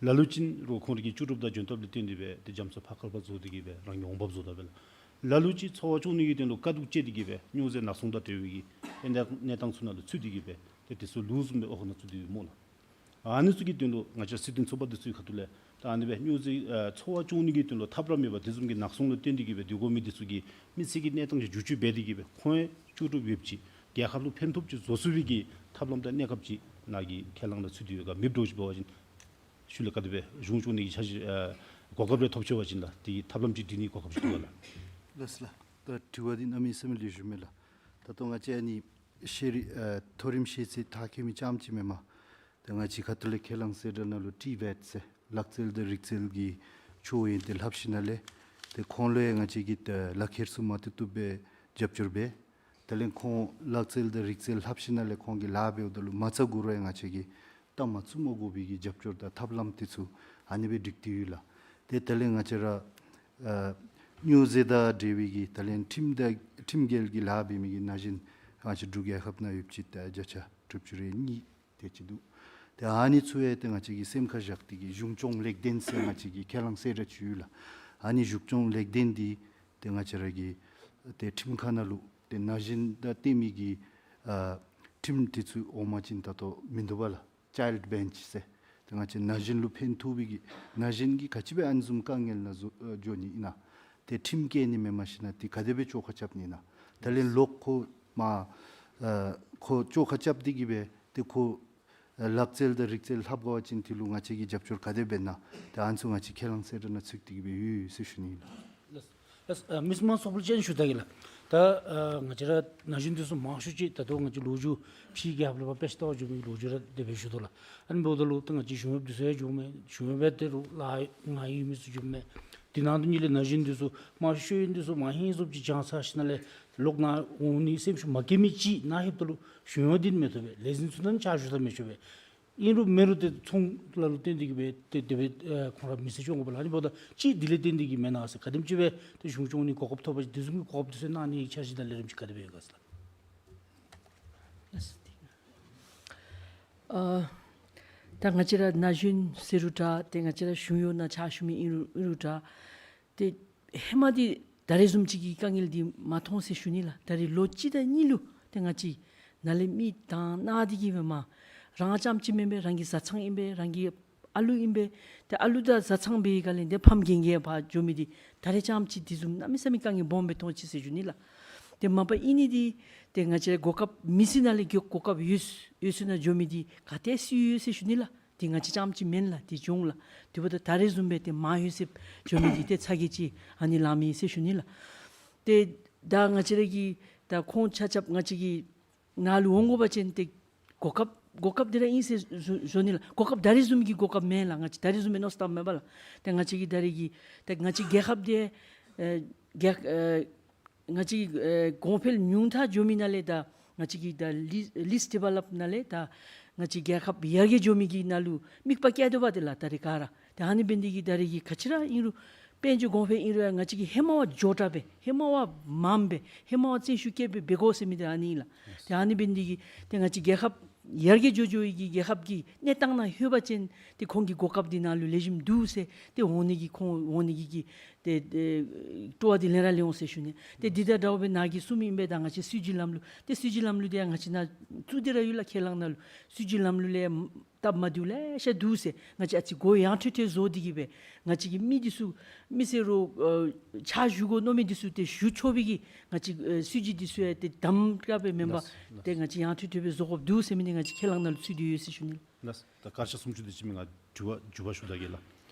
ལ་ལུ་ཅིག་རུང་ཁོང་རའི་གི་ལྕོགས་གྲུབ་དང་འཇོན་ཐང་ལུ་བརྟེན་ཏེ་སྦེ་ཏེ་རྒྱ་མཚོ་ཕར་སྐལ་པ་རྫོགས་ཏེ་གིས་སྦེ་རང་གི་འོང་འབབ་བཟོ་ད་སྦེ་ལགས། ལ་ལུ་ཅིག་འཚོ་བ་སྐྱོང་ནི་གི་དོན་ལུ་དཀའ་སྡུག་སྤྱད་དེ་གིས་སྦེ་སྨྱོ་རྫས་ནག་ཚོང་དང་འབྲེལ་བའི་གི་ཨེ་གནས་གནས་སྟངས་ཚུ་ནང་ལུ་ཚུད་དེ་གིས་སྦེ་ཏེ་དེ་ཚུ་ལུ་བཟུམ་སྦེ་འོག་ནང་ཚུད་དེ་སྦེ་སྨོ་ལགས། ཨ་ནི་ཚུ་གི་དོན་ལུ་ང་བཅས་སྲིད་དོན་ཚོགས་པ་འདི་ཚུ་གི་ཁ་ཐུག་ལས་ད་ཨ་ནི་སྦེ་སྨྱོ་རྫས་ཨ་འཚོ་བ་སྐྱོང་ནི་གི་དོན་ལུ་ཐབས་ར་མེད་པར་དེ་བཟུམ་གྱི་ནག་ཚོང་ལུ་བརྟེན་ཏེ་གིས་སྦེ་སྡོད་དགོ་མི་འདི་ཚུ་གི་མི་ཚེ་གི་གནས་སྟངས་ཅིག་བསྒྱུར་བཅོས་འབད་དེ་གིས་སྦེ་ཁོང་ཡང་ལྕོགས་གྲུབ་ཡོདཔ་ཅིག་རྒྱལ་ཁབ་ལུ་ཕན་ཐོགསཔ་ཅིག་བཟོ་ཚུགས་པའི་གི་ཐབས་ལམ་དང་གནས་སྐབས་ཅིག་ནཱ་གི་ཁས་བླངས་ནང་ཚུད་དེ་ཡོད་ག་མེདཔ་འདྲཝ་ཅིག་འབད་བ་ཅིན་ཤུལ་ལས་ག་དེ་སྦེ་གཞུང་སྐྱོང་ནི་གི་འཆར་གཞི་ཨ་གོ་སྐབས་རེ་ཐོབ་ཆི་བ་ཅིན་ལགས་དེ་གི་ཐབས་ལམ་ཅིག་སྒྲིག་ནི་གོ་སྐབས་ཅིག་འདུག་ག་ལགས། ལགས་ལགས། ད་དྲི་བ་འདི་གནམ་མེད་ས་མེད་ལེགས་ཤོམ་མས་ལགས། ད་ལྟོ་ང་བཅས་ཨ་ནི་ཤེས་རིག་ཨ་མཐོ་རིམ་ཤེས་ཚད་མཐར་འཁྱོལ་མི་རྐྱངམ་ཅིག་མེན་པར་ད་ང་བཅས་ཁ་ཐུག་ལས་ཁས་བླངས་གསལ་བསྒྲགས་ནང་ལུ་ཊི་བེཊ་ཟེར་ལག་རྩལ་དང་རིག་རྩལ་གྱི་ཆོས་ཡོན་ཏན་ལྷབ་ཞིནམ་ལས་ཏེ་ཁོང་ལུ་ཡང་ང་བཅས་ཀྱིས་ད་ལག་ཁྱེར་ཚུ་མ་ཏེ་བཏུབ་སྦེ་རྒྱབ་སྐྱོར་འབད། དེ་ལས་ཁོང་ལག་རྩལ་དང་རིག་རྩལ་ལྷབ་ཞིནམ་ལས་ཁོང་གིས་ལཱ་འབདཝ་ད་ལུ་མ་རྩ་གུ་ར་ཡང་ང་བཅས་ཀྱིས་གཏའ་མ་བཙུགས་མ་དགོ་པའི་གི་རྒྱབ་སྐྱོར་དང་ཐབས་ལམ་དེ་ཚུ་ཨ་ནི་སྦེ་སྒྲིག་སྟེ་ཡོད་ལགས། ཏེ་དེ་ལས་ང་བཅས་ར་ཨ་སྨྱོ་རྫས་དང་འབྲེལ་བའི་གི་དེ་ལས་ཁྲིམས་དང་ཁྲིམས་འགལ་གྱི་ལཱ་འབད་མི་གི་ན་གཞོན་ང་བཅས་འབྲུག་རྒྱལ་ཁབ་ནང་ཡོདཔ་ཅིག་ད་བརྒྱ་ཆ་དྲུག་ཅུ་རེ་གཉིས་དེ་ཅིག་འདུག། ཏེ་ཨ་ནི་ཚུ་ཡང་ཏེ་ང་བཅས་ཀྱིས་སེམས་ཁར་བཞག་སྟེ་གིས་གཞུང་སྐྱོང་ལེགས་ལྡན་ཟེར་ང་བཅས་ཀྱི་ཁས་བླངས་གསལ་བསྒྲགས་ཅིག་ཡོད་ལགས། ཨ་ནི་གཞུང་སྐྱོང་ལེགས་ལྡན་འདི་ཏེ་ང་བཅས་ར་གི་ཏེ་ཁྲིམས་ཁང་ནང་ལུ་ཏེ་ན་གཞོན་དང་བསྟེན་མི་གི་ཨ་ཁྲིམས་དེ་ཚུ་འོང་པ་ཅིན་ད་ལྟོ་མིན་འདུག་པ་ལགས། ཅའིལཌ་བེནཆ་ཟེར། ཏེ་ང་བཅས་ན་གཞོན་ལུ་ཕན་ཐོགས་པའི་གི་ན་གཞོན་གྱིས་ག་ཅི་སྦེ་ཨ་ནི་བཟུམ་དཀའ་ངལ་ནང་འགྱོ་ཨ་འགྱོ་ནི་ཨིན་ན། ཏེ་ཁྲིམས་བཀལ་ནི་མེན་པར་ཞིནམ་ཏེ་ག་དེ་སྦེ་བཅོ་ཁ་རྐྱབ་ནི་ཨིན་ན། དེ་ལས་ལོག་ཁོ་མ་ཨ་ཁོ་བཅོ་ཁ་རྐྱབ་སྟེ་གིས་སྦེ་ཏེ་ཁོ་ཨ་ལག་རྩལ་དང་རིག་རྩལ་ལྷབ་དགོ་པ་ཅིན་དེ་ལུ་ང་བཅས་ཀྱིས་རྒྱབ་སྐྱོར་ག་དེ་འབད་ན་ཏེ་ཨ་ནི་ཚུ་ང་བཅས་ཁས་བླངས་གསལ་བསྒྲགས་ནང་ཚུད་དེ་གིས་སྦེ་ཡོད་ཡོད་ཟེར་ཞུ་ནི་ཨིན་ལགས། ལགས། ལགས། ཨ་མི་དམངས་ཚོགས་པ་ལུ་ཅིག་ཞུ་ད་གེ་ལགས། ད་ཨ་ང་བཅས་ར་ན་གཞོན་འདི་ཚུ་མང་ཤོས་ཅིག་ད་ལྟོ་ང་བཅས་ལོ་རྒྱུས་ཕྱིའི་རྒྱལ་ཁབ་ལས་ཕར་དཔེ་ཆ་ལྟ་བར་འགྱོ་མི་ལོ་རྒྱུས་ར་དེ་སྦེ་ཞུ་དོ་ལགས། ཨ་ནི་འབདཝ་ད་ལུ་ད་ང་བཅས་གཞུང་གཡོགཔ་འདི་ཚུ་ཡང་འགྱོཝ་མས། གཞུང་གཡོགཔ་འབད་དེ་རུང་ལཱ་མངའ་ཡོད་མི་ཚུ་འགྱོཝ་མས། དེ་ནང་དུ་ཉིད་ལས་ན་གཞོན་འདི་ཚུ་མང་ཤོས་ཡོད་འདི་ཚུ་མ་ཧིང་སོབ་ཅིག་སྦྱང་ཚར་ཞིནམ་ལས་ལོག་ནཱ་འོང་ནི་སེམས་ཤུགས་མ་བསྐྱེད་མི་ཅིག་ནཱ་ལྷོདཔ་ད་ལུ་གཞུང་གཡོག་འདི་མི་ཐོབ་པས། ལས་འཛིན་ཚུ་ནང་ཕྱག་ཞུ་ས་མི་ཆོག་པས། ཨིན་རུང་མེན་རུང་ཏེ་ཚོང་ལཱ་ལུ་བརྟེན་ཏེ་གིས་སྦེ་ཏེ་དེ་སྦེ་ཨེ་ཁོང་ར་མི་ཚེ་སྐྱོང་དགོ་པས་ལགས། ཨ་ནི་འབདཝ་ད་ཅིག་དེ་ལས་བརྟེན་ཏེ་གིས་མེན་ན་ཟེར་ག་དེམ་ཅིག་སྦེ་ཏེ་གཞུང་སྐྱོང་ནི་གོ་སྐབས་ཐོབ་པ་ཅིན་དེ་བཟུམ་གྱི་གོ་སྐབས་དེ་ཚུ་གནང་ནི་འཆར་གཞི་དང་ལས་རིམ་ཅིག་ག་དེ་སྦེ་ཡོད་ག་ཟེར་ལགས། ཨ་ད་ང་བཅས་ར་ན་གཞོན་ཟེར་རུང་འདྲ་ཏེ་ང་བཅས་ར་གཞུང་གཡོག་ནང་ཕྱག་ཞུ་མི་ཨིན་རུང་ཨིན་རུང་འདྲ། ཏེ་ཧེ་མ་འདི་ད་རེས་བཟུམ་ཅིག་གི་དཀའ་ངལ་འདི་མ་མཐོང་ཟེར་ཞུ་ནི་ལགས། ད་རེས་ལོ་གཅིག་དང་གཉིས་ལུ་ཏེ་ང་བཅས་ནཱ་ལས་མི་གདངས་ནཱ་འདི་གིས་སྦེ་མ་རང་རྐྱངམ་ཅིག་མེན་པས། རང་གི་བཟའ་ཚང་ཨིན་པས། རང་གི་ཨ་ལུ་ཨིན་པས། ཏེ་ཨ་ལུ་དང་བཟའ་ཚང་འབད་བའི་སྒང་ལས་ཏེ་ཕམ་རྒན་རྒས་ཕར་འགྱོ་མི་འདི་ད་རེས་རྐྱངམ་ཅིག་འདི་བཟུམ་གནམ་མེད་ས་མེད་དཀའ་ངལ་སྦོམ་སྦེ་མཐོང་ཅི་ཟེར་ཞུ་ནི་ལགས། ཏེ་མ་པ་ཨིན་ནི་འདི་ཏེ་ང་བཅས་ར་གོ་སྐབས་མི་སེར་ནང་ལས་གོ་གོ་སྐབས་ཡོད་ཡོད་ས་ནང་འགྱོ་མི་འདི་ག་ཏེ་སུ་ཡོད་ཟེར་ཞུ་ནི་ལགས། ཏེ་ང་བཅས་རྐྱངམ་ཅིག་མེན་ལགས། ཏེ་འབྱུང་ལགས། དེ་འབདཝ་ད་ད་རེས་བཟུམ་སྦེ་ཏེ་མ་ཡོད་ཟེར་འགྱོ་མི་འདི་ཏེ་ཚ་གྱང་ཅིག་ཨ་ནི་ལང་མི་ཟེར་ཞུ་ནི་ལགས། ཏེ་ད་ང་བཅས་ར་གི་ད་ཁོང་ཆ་ཁྱབ་ང་བཅས་ཀྱི་ནཱ་ལུ་འོང་དགོ་པ་ཅིན་ཏེ་གོ་སྐབས་གོ་སྐབས་འདི་ར་ཨིན་ཟེར་ཞུ་ཞུ་ནི་ལགས། གོ་སྐབས་ད་རེས་བཟུམ་གྱི་གོ་སྐབས་མེན་ལགས། ང་བཅས་ད་རེས་བཟུམ་སྦེ་མནོ་བསམ་བཏངམ་མེན་པ་ལགས། ཏེ་ང་བཅས་ཀྱི་ད་རེས་ཀྱི་ཏེ་ང་བཅས་རྒྱལ་ཁབ་འདི་ཨེ་རྒྱལ་ཨེ་ང་བཅས་ཀྱི་ཨེ་གོང་འཕེལ་ཉུང་མཐའ་འགྱོ་མི་ནང་ལས་ད་ང་བཅས་ཀྱི་ད་ལི་ལིསཊ་ཌི་ཝེ་ལོབ་ནང་ལས་ད་ང་བཅས་རྒྱལ་ཁབ་ཡར་རྒྱས་འགྱོ་མི་གི་ནང་ལུ་དམིགས་པ་བསྐྱེད་དོ་བ་ཏེ་ལགས་ད་རེས་ག་ར། ཏེ་ཨ་ནི་འབད་ནི་འདི་གིས་ད་རེས་ཀྱི་ག་ཅི་ར་ཨིན་རུང་དཔལ་འབྱོར་གོང་འཕེལ་ཨིན་རུང་ཡང་ང་བཅས་ཀྱི་ཧེ་མ་བ་མགྱོགས་དྲགས་སྦེ་ཧེ་མ་བ་མངམ་སྦེ་ཧེ་མ་བ་བརྩོན་ཤུགས་བསྐྱེད་སྦེ་འབད་དགོ་ཟེར་མི་འདི་ཨ་ནི་ལགས། ཏེ་ཨ་ནི་འབད་ནི་འདི་གིས་ཏེ་ང་བཅས་རྒྱལ་ཁབ་ཡར་རྒྱས་འགྱོ་འགྱོ་བའི་གི་རྒྱལ་ཁབ་ཀྱི་གནས་སྟངས་ནང་ལྷོད་པ་ཅིན་ཏེ་ཁོང་གི་གོ་སྐབས་འདི་ནཱ་ལུ་ལེགས་ཤོམ་འདུག་ཟེར་ཏེ་འོང་ནི་གི་ཁོང་འོང་ནི་གི་གི་ ཏེ་ཏེ་སྤྲོ་བ་འདི་ལེན་ར་ལེན་འོང་ཟེར་ཞུ་ནི། ཏེ་འདི་དང་འདྲཝ་སྦེ་ནཱ་གིས་གསུངས་མི་ཨིན་པས། ད་ང་བཅས་སྲིད་བྱུས་ལམ་ལུགས་ཏེ་སྲིད་བྱུས་ལམ་ལུགས་འདི་ཡང་ང་བཅས་ནཱ་བཙུགས་ཏེ་ར་ཡོད་ལགས། ཁས་བླངས་ནང་ལུ་སྲིད་བྱུས་ལམ་ལུགས་ལས་སྟབས་མ་བདེཝ་ལེ་ཤ་འདུག་ཟེར་ང་བཅས་ཨ་ཙི་གོ་ཡངས་ཁྲོལ་ཁྲོལ་བཟོ་སྟེ་གི་སྦེ་ང་བཅས་ཀྱི་མི་འདི་ཚུ་མི་སེར་རོགས་ཨ་ཕྱག་ཞུ་དགོ་མནོ་མི་འདི་ཚུ་ཏེ་ཞུ་ཆོག་པའི་གི་ང་བཅས་ཨ་སྲིད་བྱུས་འདི་ཚུ་ཡང་ཏེ་དམ་དྲགས་སྦེ་མེན་པར་ལགས་ལགས། ཏེ་ང་བཅས་ཡངས་ཁྲོལ་ཁྲོལ་སྦེ་བཟོ་དགོཔ་འདུག་ཟེར་མི་འདི་ང་བཅས་ཁས་བླངས་ནང་ལུ་ཚུད་དེ་ཡོད་ཟེར་ཞུ་ནི་ལགས། ལགས། ད་སྐར་ཆ་སུམ་ཅུ་དེ་ཅིག་མི་ང་དྲི་བ་འཇུག་པར་ཞུ་ད་གེ་ལགས།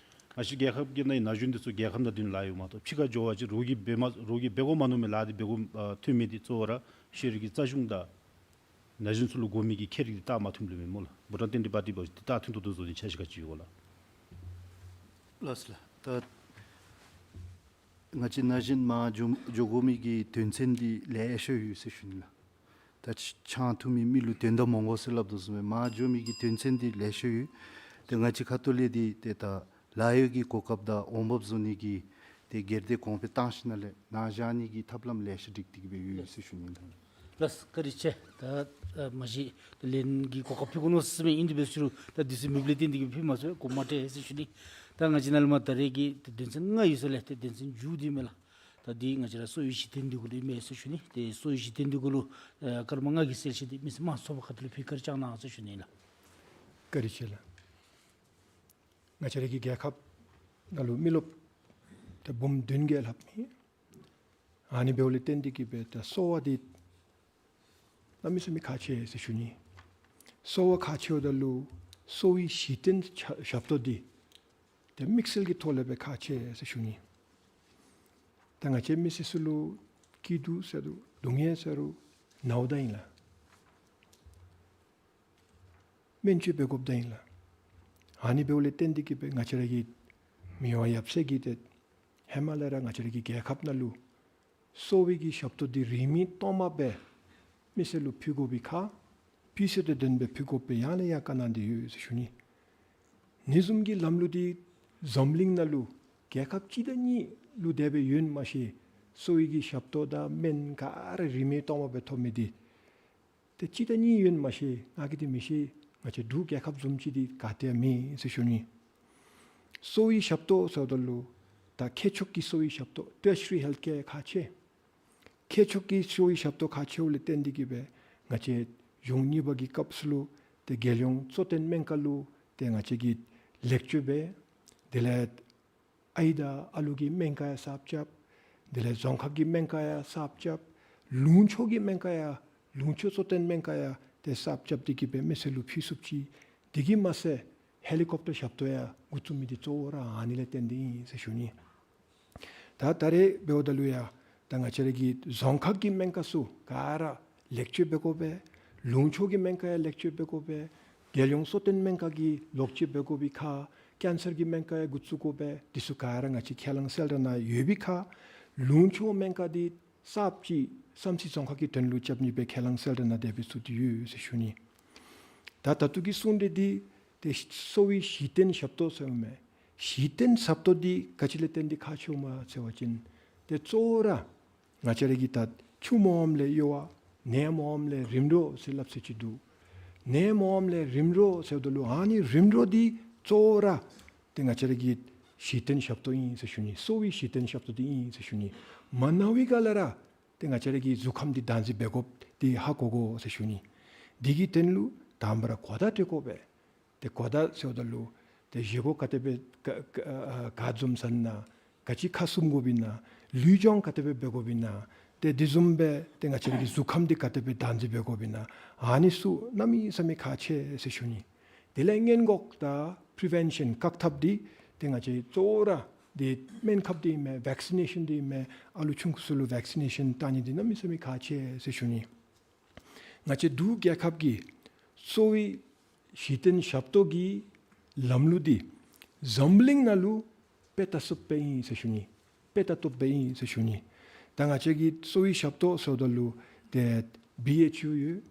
ང་བཅས་རྒྱལ་ཁབ་ཀྱི་ནང་ན་གཞོན་འདི་ཚུ་རྒྱལ་ཁབ་ནང་འདི་ནང་ལཱ་གཡོག་མ་གཏོགས་ཕྱི་ཁར་འགྱོ་བ་ཅིན་རོགས་ཀྱིས་འབད་མ་རོགས་ཀྱིས་འབད་དགོ་མ་མནོ་མི་ལཱ་འདི་འབད་དགོ་ཨ་ཐོན་མི་འདི་གཙོ་བོ་ར་ཤེས་རིག་གི་རྩ་གཞུང་དང་ན་གཞོན་ཚུ་ལུ་དགོ་མི་གི་ཁྱད་རིག་འདི་བལྟ་མ་ཐོནམ་ལས་མེན་སྨོ་ལགས། བྷུ་ཊཱན་བསྟན་འཛིན་པ་འདི་འབད་བ་ཅིན་འདི་བལྟ་ཐོན་ཏོག་ཏོ་བཟོ་ནི་འཆར་གཞི་ག་ཅི་ཡོད་ག་ལགས། ལགས་སོ་ལགས། ད་ང་བཅས་ན་གཞོན་མར་འགྱོ་འགྱོ་དགོ་མི་གི་དོན་ཚན་འདི་ལེ་ཤ་ཡོད་ཟེར་ཞུ་ནི་ལགས། ད་ཆ་ཆང་འཐུང་མི་མི་ལུ་དོན་དག་མི་དགོ་ཟེར་སླབ་དོ་བཟུམ་སྦེ་མར་འགྱོ་མི་གི་དོན་ཚན་འདི་ལེ་ཤ་ཡོད། ཏེ་ང་བཅས་ཁ་ཐུག་ལས་འདི་ཏེ་ད་ལཱ་གཡོག་གི་གོ་སྐབས་དང་འོང་འབབ་བཟོ་ནི་གི་ཏེ་སྒེར་སྡེ་གོང་འཕེལ་བཏང་ཞིནམ་ལས་ནཱ་བཞག་ནི་གི་ཐབས་ལམ་ལེ་ཤ་སྒྲིག་སྟེ་གི་སྦེ་ཡོད་ཟེར་ཞུ་ནི་ལགས། ལགས་བཀའ་དྲིན་ཆེ། ད་ཨ་མ་གཞི་ད་ལན་གྱི་གོ་སྐབས་ཕུལ་དགོ་མནོ་ཟེར་མི་ཨིན། དེ་འབད་ཟེར་རུང་ད་དུས་ཚོད་མེདཔ་ལས་བརྟེན་ཏེ་གི་ཕུལ་མ་ཚུགས། དགོངསམ་མ་ཁྲེལ་ཟེར་ཞུ་ནི། ད་ང་བཅས་ནཱ་ལས་མར་ད་རེས་ཀྱི་ད་དོན་ཚན་ལྔ་ཡོད་ས་ལས་ཏེ་དོན་ཚན་མཇུག་འདི་མས་ལགས། ད་འདི་ང་བཅས་ར་གསོ་བའི་གཞི་རྟེན་འདི་གུ་ལུ་ཨིན་མས་ཟེར་ཞུ་ནི། ཏེ་གསོ་བའི་གཞི་རྟེན་འདི་གུ་ལུ་ཨ་སྐར་མ་ལྔ་གི་གསལ་བཤད་འདི་མི་སེར་དམངས་གཙོའི་ཁ་ཐུག་ལས་ཕུལ་བཀའ་དྲིན་བསྐྱང་གནང་ཟེར་ཞུ་ནི་ལགས། བཀའ་དྲིན་ཆེ་ལགས། ང་བཅས་ར་གི་རྒྱལ་ཁབ་ནང་ལུ་མི་རློབས་ཏེ་འབུམ་བདུན་བརྒྱད་ལྷགཔ་ཨིན། ཨ་ནི་འབདཝ་ལས་བརྟེན་ཏེ་གི་སྦེ་ད་གསོ་བ་འདི་གནམ་མེད་ས་མེད་ཁག་ཆེ་ཟེར་ཞུ་ནི། གསོ་བ་ཁག་ཆེཝ་ད་ལུ་གསོ་བའི་གཞི་རྟེན་ཞབས་ཞབས་ཏོག་འདི་ཏེ་དམིགས་བསལ་གྱི་ཐོག་ལས་སྦེ་ཁག་ཆེ་ཟེར་ཞུ་ནི། ད་ང་བཅས་མི་སེར་ཚུ་ལུ་སྐྱིད་སྡུག་ཟེར་རུང་སྡུག་བསྔལ་ཟེར་རུང་ནཝ་ད་ཨིན་ལགས། སྨན་བཅོས་འབད་དགོཔ་ད་ཨིན་ལགས། ཨ་ནི་འབདཝ་ལས་བརྟེན་ཏེ་གི་སྦེ་ང་བཅས་ར་གི་མི་དབང་ཡབ་སྲས་ཀྱིས་ཏེ་ཧེ་མ་ལས་ར་ང་བཅས་ར་གི་རྒྱལ་ཁབ་ནང་ལུ་གསོ་བའི་གི་ཞབས་ཏོག་འདི་རིན་མེད་སྟོངམ་སྦེ་མི་སེར་ལུ་ཕུལ་དགོ་པའི་ཁར་ཕུལ་ས་དང་ལྡནམ་སྦེ་ཕུལ་དགོ་པའི་ཡང་ལས་ཡང་བཀའ་གནང་སྟེ་ཡོད་ཟེར་ཞུ་ནི། ཨ་ནི་བཟུམ་གྱི་ལམ་ལུགས་འདི་འཛམ་གླིང་ནང་ལུ་རྒྱལ་ཁབ་གཅིག་དང་གཉིས་ལུ་དེ་སྦེ་ཡོད་མ་ཤེས། གསོ་བའི་གི་ཞབས་ཏོག་དང་སྨན་ག་ར་རིན་མེད་སྟོངམ་སྦེ་ཐོབ་མི་འདི་ཏེ་གཅིག་དང་གཉིས་ཡོད་མ་ཤེས། ང་གིས་འདི་མི་ཤེས། ང་བཅས་འབྲུག་རྒྱལ་ཁབ་བཟུམ་ཅིག་འདི་ག་ཏེ་ཡང་མེད་ཟེར་ཞུ་ནི། གསོ་བའི་ཞབས་ཏོག་ཟེརཝ་ད་ལུ་ད་ཁྱད་ཆོས་ཀྱི་གསོ་བའི་ཞབས་ཏོག་tertiary health care ཁག་ཆེ། ཁྱད་ཆོས་ཀྱི་གསོ་བའི་ཞབས་ཏོག་ཁག་ཆེཝ་ལས་བརྟེན་ཏེ་གི་སྦེ་ང་བཅས་གཞུང་གཉིས་པ་གི་སྐབས་སུ་ལུ་ཏེ་རྒྱལ་ཡོངས་གཙོ་བསྟེན་སྨན་ཁང་ལུ་ཏེ་ང་བཅས་ཀྱིས་ལེགས་བཅོས་འབད། དེ་ལས་ཨའི་དང་ཨ་ལུ་གི་སྨན་ཁང་ཡང་གསརཔ་རྐྱབ། དེ་ལས་རྫོང་ཁག་གི་སྨན་ཁང་ཡང་གསརཔ་རྐྱབ། ལུང་ཕྱོགས་ཀྱི་སྨན་ཁང་ཡང་ལུང་ཕྱོགས་གཙོ་བསྟེན་སྨན་ཁང་ཡང་ཏེ་གསརཔ་རྐྱབ་སྟེ་གི་སྦེ་མི་སེར་ལུ་ཕུལ་ཚུགསཔ་ཅིག། དེ་གིས་མ་ཚད་ཧེ་ལི་ཀོབ་ཊར་ཞབས་ཏོག་ཡང་འགོ་བཙུགས་མི་འདི་གཙོ་བོ་ར་ཨ་ནི་ལས་བརྟེན་ཏེ་ཨིན་ཟེར་ཞུ་ནི། ད་ད་རེས་འབདཝ་ད་ལུ་ཡང་ད་ང་བཅས་ར་གི་རྫོང་ཁག་གི་སྨན་ཁང་ཚུ་ག་ར་ལེགས་བཅོས་འབད་དགོ་པས། ལུང་ཕྱོགས་ཀྱི་སྨན་ཁང་ཡང་ལེགས་བཅོས་འབད་དགོ་པས། རྒྱལ་ཡོངས་གཙོ་བསྟེན་སྨན་ཁང་གི་ལོག་སྤྱོད་འབད་དགོ་པའི་ཁར་ཀེན་སར་གྱི་སྨན་ཁང་ཡང་འགོ་བཙུགས་དགོ་པས། འདི་ཚུ་ག་ར་ང་བཅས་ཁས་བླངས་གསལ་བསྒྲགས་ནང་ཡོད་པའི་ཁར་ལུང་ཕྱོགས་སྨན་ཁང་འདི་གསརཔ་ཅིག་བསམ་རྩེ་རྫོང་ཁག་གི་དོན་ལུ་རྐྱབ་ནི་སྦེ་ཁས་བླངས་གསལ་བསྒྲགས་ནང་དེ་སྦེ་ཚུད་དེ་ཡོད་ཟེར་ཞུ་ནི། ད་ད་ལྟོ་གི་གསུང་གྲོས་འདི་ཏེ་གསོ་བའི་གཞི་རྟེན་ཞབས་ཏོག་ཟེརཝ་མས། གཞི་རྟེན་ཞབས་ཏོག་འདི་ག་ཅི་ལས་བརྟེན་ཏེ་ཁག་ཆེཝ་མས་ཟེར་བ་ཅིན་ཏེ་གཙོ་བོ་ར་ང་བཅས་ར་གི་ད་ཆུ་མོངམ་ལས་གཡོ་བ་ནད་མོངམ་ལས་རིམ་གྲོ་ཟེར་སླབ་ས་ཅིག་འདུག། ནད་མོངམ་ལས་རིམ་གྲོ་ཟེརཝ་ད་ལུ་ཨ་ནི་རིམ་གྲོ་འདི་གཙོ་བོ་ར་ཏེ་ང་བཅས་ར་གི་གཞི་རྟེན་ཞབས་ཏོག་ཨིན་ཟེར་ཞུ་ནི། གསོ་བའི་གཞི་རྟེན་ཞབས་ཏོག་འདི་ཨིན་ཟེར་ཞུ་ནི། མ་ན་བའི་སྒང་ལས་ར་ཏེ་ང་བཅས་ར་གི་གཟུགས་ཁམས་འདི་བདག་འཛིན་འབད་དགོཔ་འདི་ཧ་གོ་དགོ་ཟེར་ཞུ་ནི། འདི་གི་དོན་ལུ་དང་པ་ར་གོ་བརྡ་སྤྲོད་དགོ་པས། ཏེ་གོ་བརྡ་ཟེརཝ་ད་ལུ་ཏེ་བཞེས་སྒོ་ག་དེ་སྦེ་ག་ག་ཨ་ག་བཟུམ་ཟ་ནི་ཨིན་ན། ག་ཅི་ཁ་བཙུམ་དགོཔ་ཨིན་ན། ལུས་སྦྱོང་ག་དེ་སྦེ་འབད་དགོཔ་ཨིན་ན། ཏེ་དེ་བཟུམ་སྦེ་ཏེ་ང་བཅས་ར་གི་གཟུགས་ཁམས་འདི་ག་དེ་སྦེ་བདག་འཛིན་འབད་དགོཔ་ཨིན་ན། ཨ་ནི་ཚུ་གནམ་མེད་ས་མེད་ཁག་ཆེ་ཟེར་ཞུ་ནི། དེ་ལས་སྔོན་འགོག་དང་པི་རི་ཝེན་ཤཱན་བཀག་ཐབས་འདི་ཏེ་ང་བཅས་གཙོ་བོ་ར་འདི་སྨན་ཁབ་འདི་ཨིན་མས། ཝེག་སི་ནེ་ཤཱན་འདི་ཨིན་མས། ཨ་ལུ་ཆུང་ཀུ་ཚུ་ལུ་ཝེག་སི་ནེ་ཤཱན་བཏང་ནི་འདི་གནམ་མེད་ས་མེད་ཁག་ཆེ་ཟེར་ཞུ་ནི། ང་བཅས་འབྲུག་རྒྱལ་ཁབ་ཀྱི་གསོ་བའི་གཞི་རྟེན་ཞབས་ཏོག་གི་ལམ་ལུགས་འདི་འཛམ་གླིང་ནང་ལུ་དཔེ་ལྟ་ཚུགསཔ་སྦེ་ཨིན་ཟེར་ཞུ་ནི། དཔེ་ལྟ་བཏུབ་སྦེ་ཨིན་ཟེར་ཞུ་ནི། ད་ང་བཅས་ཀྱི་གསོ་བའི་ཞབས་ཏོག་ཟེརཝ་ད་ལུ་ཏེ་བི་ཨེཆ་ཡུ་ཡོད།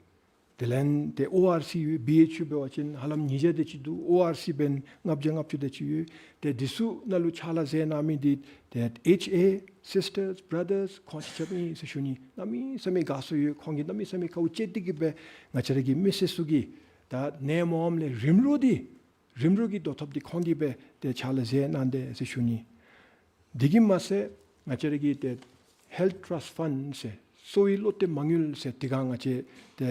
དེ་ལས་ཏེ་ཨོ་ཨར་སི་ཡོད། བི་ཨེཆ་ཡུ་འབད་བ་ཅིན་ཧ་ལམ་ཉིས་བརྒྱ་དེ་ཅིག་འདུག། ཨོ་ཨར་སི་འབདན་ལྔ་བརྒྱ་ལྔ་བཅུ་དེ་ཅིག་ཡོད། ཏེ་འདི་ཚུ་ནང་ལུ་ཕྱག་ལཱ་མཛད་གནང་མི་འདི་ཏེ་ཨེཆ་ཨེ་སིས་ཊརསི་བར་དརསི་ཁོང་ཆ་ཁྱབ་ཨིན་ཟེར་ཞུ་ནི། གནམ་མེད་ས་མེད་དགའ་ཚོར་ཡོད། ཁོང་གིས་གནམ་མེད་ས་མེད་དཀའཝ་སྤྱད་དེ་གི་སྦེ་ང་བཅས་ར་གི་མི་སེར་ཚུ་གི་ད་ནད་མོངམ་ལས་རིམ་གྲོ་འདི་རིམ་གྲོ་གི་བཟློག་ཐབས་འདི་ཁོང་གིས་སྦེ་ཏེ་ཕྱག་ལཱ་མཛད་གནང་དེས་ཟེར་ཞུ་ནི། དེ་གིས་མ་ཚད་ང་བཅས་ར་གི་ཏེ་ཧེལཐ་ཊསཊ་ཕཱནཌ་ཟེར་གསོ་བའི་བློ་གཏད་མ་དངུལ་ཟེར་དེ་སྒང་ང་བཅས་ཏེ་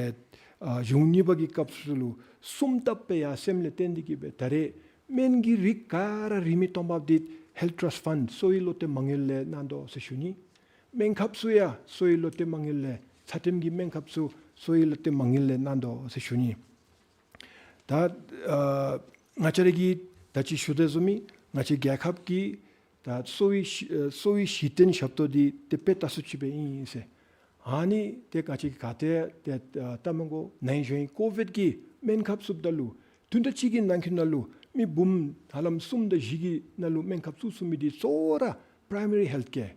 ཨ་གཞུང་གཉིས་པ་གི་སྐབས་སུ་ལུ་གསུམ་བཏབ་སྦེ་ཡར་སེངམ་ལས་བརྟེན་ཏེ་གིས་སྦེ་ད་རེས་སྨན་གྱི་རིགས་ག་ར་རིན་མེད་སྟོང་འབབ་འདི་ཧེལཐ་ཊསཊ་ཕཱནཌ་གསོ་བའི་བློ་གཏད་མ་དངུལ་ལས་གནང་དོ་ཟེར་ཞུ་ནི། སྨན་ཁབ་ཚུ་ཡང་གསོ་བའི་བློ་གཏད་མ་དངུལ་ལས་ཚད་ལྡན་གྱི་སྨན་ཁབ་ཚུ་གསོ་བའི་བློ་གཏད་མ་དངུལ་ལས་གནང་དོ་ཟེར་ཞུ་ནི། ད་ཨ་ང་བཅས་ར་གི་ད་ཅི་ཞུ་དོ་བཟུམ་སྦེ་ང་བཅས་རྒྱལ་ཁབ་ཀྱི་ད་གསོ་བའི་གཞི་ཨ་གསོ་བའི་གཞི་རྟེན་ཞབས་ཏོག་འདི་ཏེ་དཔེ་ལྟ་སུ་ཅིག་སྦེ་ཨིན་ཟེར། ཨ་ནི་ཏེ་ང་བཅས་ཀྱིས་ག་ཏེ་ཏེ་ཨ་ལྟ་མི་དགོ། ནཱ་ཡོད་ཀོ་བིཌ་ཀྱི་སྨན་ཁབ་བཙུགསཔ་ད་ལུ་བདུན་ཕྲག་གཅིག་གི་ནང་འཁོད་ནང་ལུ་མི་འབུམ་ཧ་ལམ་གསུམ་དང་བཞི་གི་ནང་ལུ་སྨན་ཁབ་བཙུགས་ཚུགས་མི་འདི་གཙོ་བོ་ར་པ་རའི་མ་རི་ཧེལཐ་ཀེར་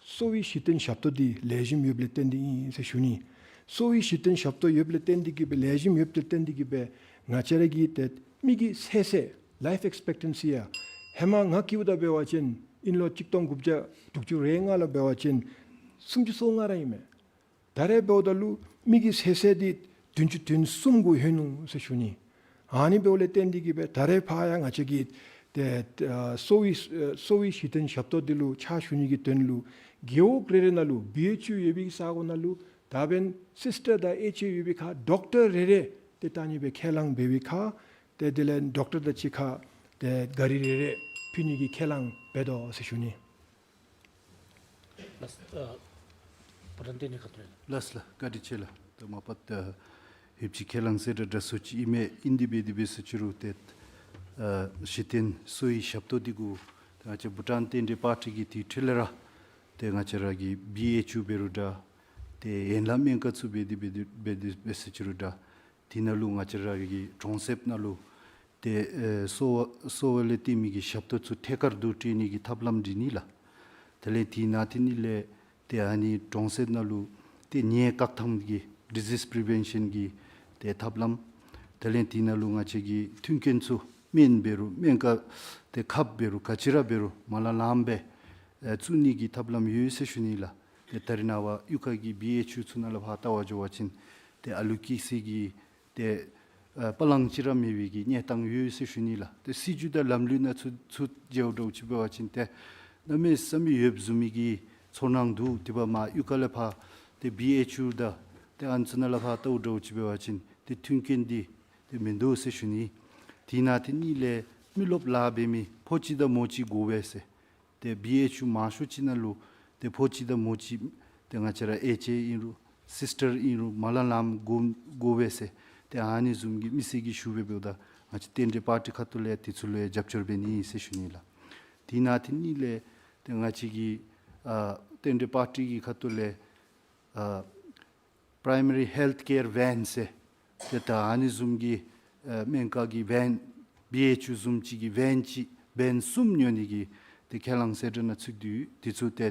གསོ་བའི་གཞི་རྟེན་ཞབས་ཏོག་འདི་ལེགས་ཤོམ་ཡོདཔ་ལས་བརྟེན་ཏེ་ཨིན་ཟེར་ཞུ་ནི། གསོ་བའི་གཞི་རྟེན་ཞབས་ཏོག་ཡོདཔ་ལས་བརྟེན་ཏེ་གིས་སྦེ་ལེགས་ཤོམ་ཡོདཔ་ལས་བརྟེན་ཏེ་གིས་སྦེ་ང་བཅས་ར་གི་ཏེ་མི་གི་ཚེ་ཚད་ལའིཕ་ཨེགསི་པེག་ཊེན་སི་ཡང་ཧེ་མ་ང་བཀལཝ་ད་འབད་བ་ཅིན་ཨིན་ལོ་གཅིག་སྟོང་དགུ་བརྒྱ་དྲུག་ཅུ་རེ་ལྔ་ལུ་འབད་བ་ཅིན་སུམ་ཅུ་སོ་ལྔ་ར་ཨིན་མས། ད་རེས་འབདཝ་ད་ལུ་མི་གི་ཚེ་ཚད་འདི་བདུན་ཅུ་དོན་གསུམ་གུ་ལྷོད་ནུག་ཟེར་ཞུ་ནི། ཨ་ནི་འབདཝ་ལས་བརྟེན་ཏེ་གིས་སྦེ་ད་རེས་ཕར་ཡང་ང་བཅས་ཀྱིས་ཏེ་ཨ་གསོ་བའི་ཨ་གསོ་བའི་གཞི་རྟེན་ཞབས་ཏོག་འདི་ལུ་ཕྱག་ཞུ་ནི་གི་དོན་ལུ་རྒེད་འོག་རེ་རེ་ནང་ལུ་བི་ཨེཆ་ཡུ་ཡོད་པའི་ས་གོ་ནང་ལུ་ད་འབདན་སིསི་ཊར་དང་ཨེཆ་ཨེ་ཡོད་པའི་ཁར་ཌོག་ཊར་རེ་རེ་ཏེ་བཏང་ནི་སྦེ་ཁས་བླངས་འབད་བའི་ཁར་ཏེ་དེ་ལས་ཌོག་ཊར་དང་གཅིག་ཁར་ཏེ་གཱ་རི་རེ་རེ་ཕུལ་ནི་གི་ཁས་བླངས་འབད་དོ་ཟེར་ཞུ་ནི། ལགས། ཨ་བུ་ཊཱན་བསྟན་འཛིན་ཁ་ཐུག་ལས། ལགས་ལགས། བཀའ་དྲིན་ཆེ་ལགས། ད་མ་པ་ད་ཧེབ་ཅིག་ཁས་བླངས་ཟེར་ར་འདྲ་སུ་ཅིག་ཨིན་མས། ཨིན་དེ་འབད་དེ་འབད་ཟེར་ཅི་རུང་ཏེ་ཨ་གཞི་རྟེན་གསོ་བའི་ཞབས་ཏོག་འདི་གུ་ད་ང་བཅས་བུ་ཊཱན་རྟེན་འབྲེལ་པར་ཊི་གིས་དེ་འཕྲོ་ལས་ར་ཏེ་ང་བཅས་ར་གི་བི་ཨེཆ་ཡུ་འབད་རུང་འདྲ་ཏེ་ཡན་ལག་སྨན་ཁང་ཚུ་འབད་དེ་འབད་དེ་འབད་དེ་འབད་ཟེར་ཅི་རུང་འདྲ་དེ་ནང་ལུ་ང་བཅས་ར་གི་གྲོང་གསེབ་ནང་ལུ་ཏེ་ཨེ་གསོ་བ་གསོ་བ་ལས་བརྟེན་མི་གི་ཞབས་ཏོག་ཚུ་ཐད་ཀར་དུ་སྤྲོད་ནི་གི་ཐབས་ལམ་འབད་ནི་ལགས། དེ་ལས་དེ་ནང་དེ་ནི་ལས་ཏེ་ཨ་ནི་གྲོང་གསེབ་ནང་ལུ་ཏེ་ནད་བཀག་ཐངས་ཀྱི་ཌི་ཛིསི་པི་རི་བེན་ཤཱན་གྱི་ཏེ་ཐབས་ལམ། དེ་ལས་དེ་ནང་ལུ་ང་བཅས་ཀྱི་མཐུན་རྐྱེན་ཚུ་སྨན་འབད་རུང་སྨན་ཁབ་ཏེ་ཁབ་འབད་རུང་ག་ཅི་ར་འབད་རུང་མ་ལང་ལངམ་སྦེ་ཨེ་བཙུགས་ནི་གི་ཐབས་ལམ་ཡོད་ཟེར་ཞུ་ནི་ལགས། ཏེ་ད་རེས་ནངས་པ་གཡུས་ཁ་གི་བི་ཨེཆ་ཡུ་ཚུ་ནང་ལུ་ཕར་བལྟ་བར་འགྱོ་བ་ཅིན་ཏེ་ཨ་ལུ་སྐྱེ་ས་གི་ཏེ་ཨ་པ་ལང་ཅིག་ར་མེད་པའི་གི་གནས་སྟངས་ཡོད་ཟེར་ཞུ་ནི་ལགས། ཏེ་སྲིད་བྱུས་དང་ལམ་ལུགས་ནང་ཚུད་ཚུད་འགྱོཝ་འདྲཝ་ཅིག་འབད་བ་ཅིན་ཏེ་གནམ་མེད་ས་མེད་ཡོདཔ་བཟུམ་མའི་གི་ཚོར་སྣང་འདུག། དེ་འབདཝ་མ་གཡུས་ཁ་ལས་ཕར་ཏེ་བི་ཨེཆ་ཡུ་དང་ཏེ་ཨ་ནི་ཚུ་ནང་ལུ་ཕར་བལྟཝ་འདྲཝ་ཅིག་འབད་བ་ཅིན་ཏེ་མཐུན་རྐྱེན་འདི་ཏེ་མིན་འདུག་ཟེར་ཞུ་ནི། དེ་ནང་དེ་ནི་ལས་མི་རློབས་ལཱ་འབད་མི་ཕོ་གཅིག་དང་མོ་གཅིག་དགོ་པས་ཟེར། ཏེ་བི་ཨེཆ་ཡུ་མང་ཤོས་ཅིག་ནང་ལུ་ཏེ་ཕོ་གཅིག་དང་མོ་གཅིག་ཏེ་ང་བཅས་ར་ཨེཆ་ཨེ་ཨིན་རུང་སིསི་ཊར་ཨིན་རུང་མ་ལང་ལངམ་དགོ་དགོ་པས་ཟེར། ཏེ་ཨ་ནི་བཟུམ་གྱི་མི་སེར་གྱིས་ཞུ་སྦེ་འབདཝ་ད་ང་བཅས་རྟེན་འབྲེལ་པར་ཊི་ཁ་ཐུག་ལས་དེ་ཚུ་ལུ་ཡང་རྒྱབ་སྐྱོར་འབད་ནི་ཨིན་ཟེར་ཞུ་ནི་ལགས། དེ་ནང་དེ་ནི་ལས་ཏེ་ང་བཅས་ཀྱི་ཨ་རྟེན་འབྲེལ་པར་ཊི་གི་ཁ་ཐུག་ལས་ཨ་པ་རའི་མ་རི་ཧེལཐ་ཀེར་ཝེན་ཟེར་ཏེ་ད་ཨ་ནི་བཟུམ་གྱི་ཨ་སྨན་ཁང་གི་ཝེན་བི་ཨེཆ་ཡུ་བཟུམ་ཅིག་གི་ཝེན་ཅིག་ཝེན་གསུམ་ཉོ་ནི་གི་ཏེ་ཁས་བླངས་གསལ་བསྒྲགས་ནང་ཚུད་དེ་ཡོད། དེ་ཚུ་ཏེ་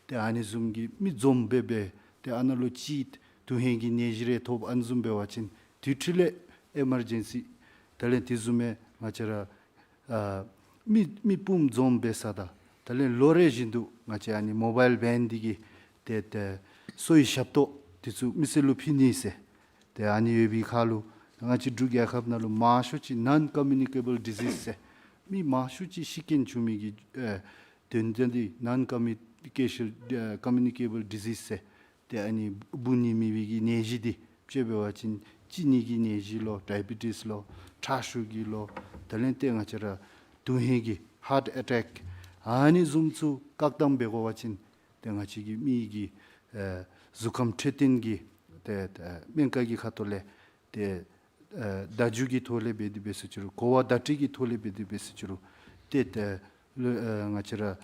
ཏེ་ཨ་ནི་བཟུམ་གྱི་མི་འཛོམས་སྦེ་སྦེ་ཏེ་ཨ་ནཱ་ལུ་ཅིག་དོན་ཧིང་གི་ནད་གཞི་རེ་ཐོབ་ཨ་ནི་བཟུམ་འབད་བ་ཅིན་དེ་འཕྲོ་ལས་ཨི་མར་ཇེན་སི་དེ་ལས་དེ་བཟུམ་མའི་ང་བཅས་ར་ཨ་མི་མི་སྤུངམ་འཛོམས་འབད་ས་དང་དེ་ལས་ལོ་རེ་བཞིན་དུ་ང་བཅས་ཨ་ནི་མོ་བཱའིལ་ཝེན་འདི་གིས་ཏེ་ཏེ་གསོ་བའི་ཞབས་ཏོག་དེ་ཚུ་མི་སེར་ལུ་ཕུལ་ནི་ཟེར། ཏེ་ཨ་ནི་ཡོད་པའི་ཁར་ལུ་ང་བཅས་འབྲུག་རྒྱལ་ཁབ་ནང་ལུ་མང་ཤོས་ཅིག་ནཱན་ཀོ་མིའུ་ནི་ཀེ་བཱལ་ཌི་ཟིས་ཟེར་མི་མང་ཤོས་ཅིག་ཤི་རྐྱེན་བྱུང་མི་གི་ཨེ་དོན་དག་འདི་ནཱན་ཀོ་མིའུ་ནི་ཀེ་ཤཱན་ཨེ་ཀོ་མིའུ་ནི་ཀེ་བཱལ་ཌི་ཟིས་ཟེར། ཏེ་ཨ་ནི་འབུ་ནི་མེད་པའི་གི་ནད་གཞི་འདི་དཔྱེ་འབད་བ་ཅིན་གཅིན་སྙི་གི་ནད་གཞི་ལོ་ཌའི་བི་ཊིས་ལོ་ཁྲག་ཤུགས་ཀྱི་ལོ་དེ་ལས་ཏེ་ང་བཅས་ར་དོན་ཧིང་གི་ཧཱརཊ་ཨེ་ཊེཀ་ཨ་ནི་བཟུམ་ཚུ་བཀག་སྡོམ་འབད་དགོ་པ་ཅིན་ཏེ་ང་བཅས་ཀྱི་མི་གི་ཨེ་གཟུགས་ཁམས་འཕྲོད་བསྟེན་གྱི་ཏེ་ཏེ་སྨན་ཁང་གི་ཁ་ཐུག་ལས་ཏེ་ཨེ་བརྡ་བརྒྱུད་ཀྱི་ཐོག་ལས་འབད་དེ་འབད་ཟེར་ཅི་རུང་གོ་བ་བརྡ་སྤྲོད་ཀྱི་ཐོག་ལས་འབད་དེ་འབད་ཟེར་ཅི་རུང་ཏེ་ཏེ་ལུ་ཨེ་ང་བཅས་ར་ཨེ་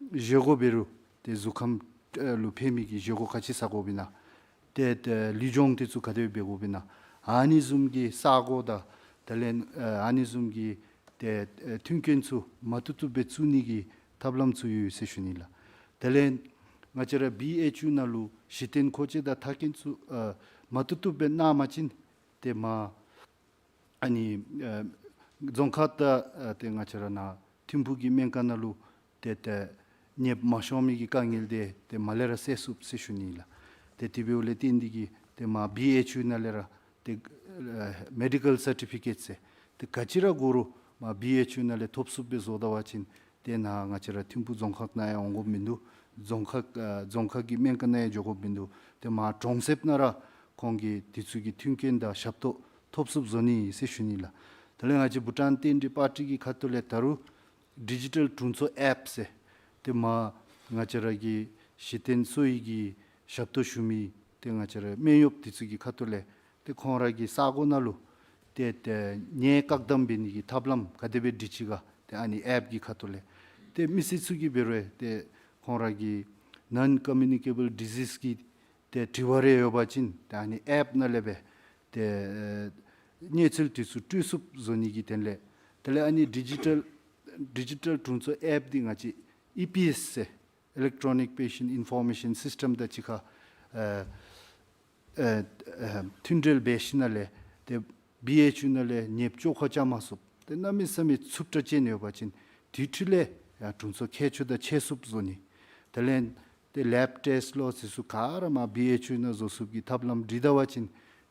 བཞེས་སྒོ་འབད་རུང་ཏེ་གཟུགས་ཁམས་ཨེ་ལུ་ཕན་མི་གི་བཞེས་སྒོ་ག་ཅི་ཟ་དགོཔ་ཨིན་ན། ཏེ་ཏེ་ལུས་སྦྱོང་དེ་ཚུ་ག་དེ་འབད་དགོཔ་ཨིན་ན། ཨ་ནི་བཟུམ་གྱི་ས་གོ་དང་དེ་ལས་ཨེ་ཨ་ནི་བཟུམ་གྱི་ཏེ་ཨེ་མཐུན་རྐྱེན་ཚུ་མ་བཏུབ་བཏུབ་སྦེ་བཙུགས་ནི་གི་ཐབས་ལམ་ཚུ་ཡོད་ཟེར་ཞུ་ནི་ལགས། དེ་ལས་ང་བཅས་ར་བི་ཨེཆ་ཡུ་ནང་ལུ་གཞི་རྟེན་མཁོ་ཆས་དང་མཐའ་རྐྱེན་ཚུ་ཨེ་མ་བཏུབ་བཏུབ་སྦེ་གནང་པ་ཅིན་ཏེ་མ་ཨ་ནི་ཨེ་རྫོང་ཁག་དང་ཨེ་ཏེ་ང་བཅས་ར་ནཱ་ཐིམ་ཕུག་གི་སྨན་ཁང་ནང་ལུ་ཏེ་ཏེ་ནདཔ་མ་ཤོང་མི་གི་དཀའ་ངལ་འདི་ཏེ་མ་ལས་ར་སེལ་ཚུགས་ཟེར་ཞུ་ནི་ལགས། ཏེ་དེ་འབདཝ་ལས་བརྟེན་ཏེ་གིས་ཏེ་མ་བི་ཨེཆ་ཡུ་ནང་ལས་ར་ཏེ་ཨེ་མེ་ཌི་ཀལ་སར་ཊི་ཕི་ཀེཊ་ཟེར་ཏེ་ག་ཅི་ར་དགོ་རུང་མ་བི་ཨེཆ་ཡུ་ནང་ལས་ཐོབ་ཚུགསཔ་སྦེ་བཟོ་ད་པ་ཅིན་ ཏེ་ནཱ་ང་བཅས་ར་ཐིམ་ཕུག་རྫོང་ཁག་ནང་ཡང་འོང་དགོཔ་མིན་འདུག། རྫོང་ཁག་ཨ་རྫོང་ཁག་གི་སྨན་ཁང་ནང་ཡང་འགྱོ་དགོཔ་མིན་འདུག། ཏེ་མར་གྲོང་གསེབ་ནང་ར་ཁོང་གིས་དེ་ཚུ་གི་མཐུན་རྐྱེན་དང་ཞབས་ཏོག་ཐོབ་ཚུགསཔ་བཟོ་ནི་ཟེར་ཞུ་ནི་ལགས། དེ་ལས་ང་བཅས་བྷུ་ཊཱན་རྟེན་འབྲེལ་པར་ཊི་གི་ཁ་ཐུག་ལས་ད་རུང་ཌི་ཇི་ཊལ་དྲུང་འཚོ་ཨེཔ་ཟེར་ཏེ་མར་ང་བཅས་ར་གི་གཞི་རྟེན་གསོ་བའི་གི་ཞབས་ཏོག་ཞུ་མི་ཏེ་ང་བཅས་ར་སྨན་གཡོགཔ་དེ་ཚུ་གི་ཁ་ཐུག་ལས་ཏེ་ཁོང་ར་གི་ས་གོ་ནང་ལུ་ཏེ་ཏེ་ནད་བཀག་སྡོམ་འབད་ནི་གི་ཐབས་ལམ་ག་དེ་སྦེ་སྒྲིག་ཅི་ག་ཏེ་ཨ་ནི་ཨེཔ་གི་ཁ་ཐུག་ལས་ཏེ་མི་སེར་ཚུ་གིས་འབད་རུང་ཏེ་ཁོང་ར་གི་ནཱོན་ཀོ་མིའུ་ནི་ཀེ་བཱལ་ཌི་ཟིསི་གི་ཏེ་དྲི་བ་རེ་ཡོད་པ་ཅིན་ཏེ་ཨ་ནི་ཨེཔ་ནང་ལས་སྦེ་ཏེ་ཨེ་གནས་ཚུལ་དེ་ཚུ་སྤྲོད་ཚུགསཔ་བཟོ་ནི་གི་དོན་ལས་དེ་ལས་ཨ་ནི་ཌི་ཇི་ཊལ་ཌི་ཇི་ཊལ་དྲུང་འཚོ་ཨེཔ་འདི་ང་བཅས་ཨི་པི་ཨེསི་ཟེར་ཨི་ལེག་ཊོ་ནིག་པེ་ཤེནཊ་ཨིན་ཕོར་མེ་ཤཱན་སིསི་ཊེམ་དང་གཅིག་ཁར་ཨེ་ཨེ་ཨེ་མཐུན་འབྲེལ་འབད་ཞིནམ་ལས་ཏེ་བི་ཨེཆ་ཡུ་ནང་ལས་ནདཔ་བཅོ་ཁ་རྐྱབ་མ་ཚུགསཔ་ཏེ་གནམ་མེད་ས་མེད་ཚུབ་དྲགས་ཅན་ཡོད་པ་ཅིན་དེ་འཕྲོ་ལས་ཡང་དྲུང་འཚོ་མཁས་མཆོག་དང་ཕྱད་ཚུགསཔ་བཟོ་ནི། དེ་ལས་ཏེ་ལེབ་ཊེསཊ་ལོ་ཚུ་ག་ར་མར་བི་ཨེཆ་ཡུ་ནང་བཟོ་ཚུགསཔ་གི་ཐབས་ལམ་སྒྲིག་ད་པ་ཅིན་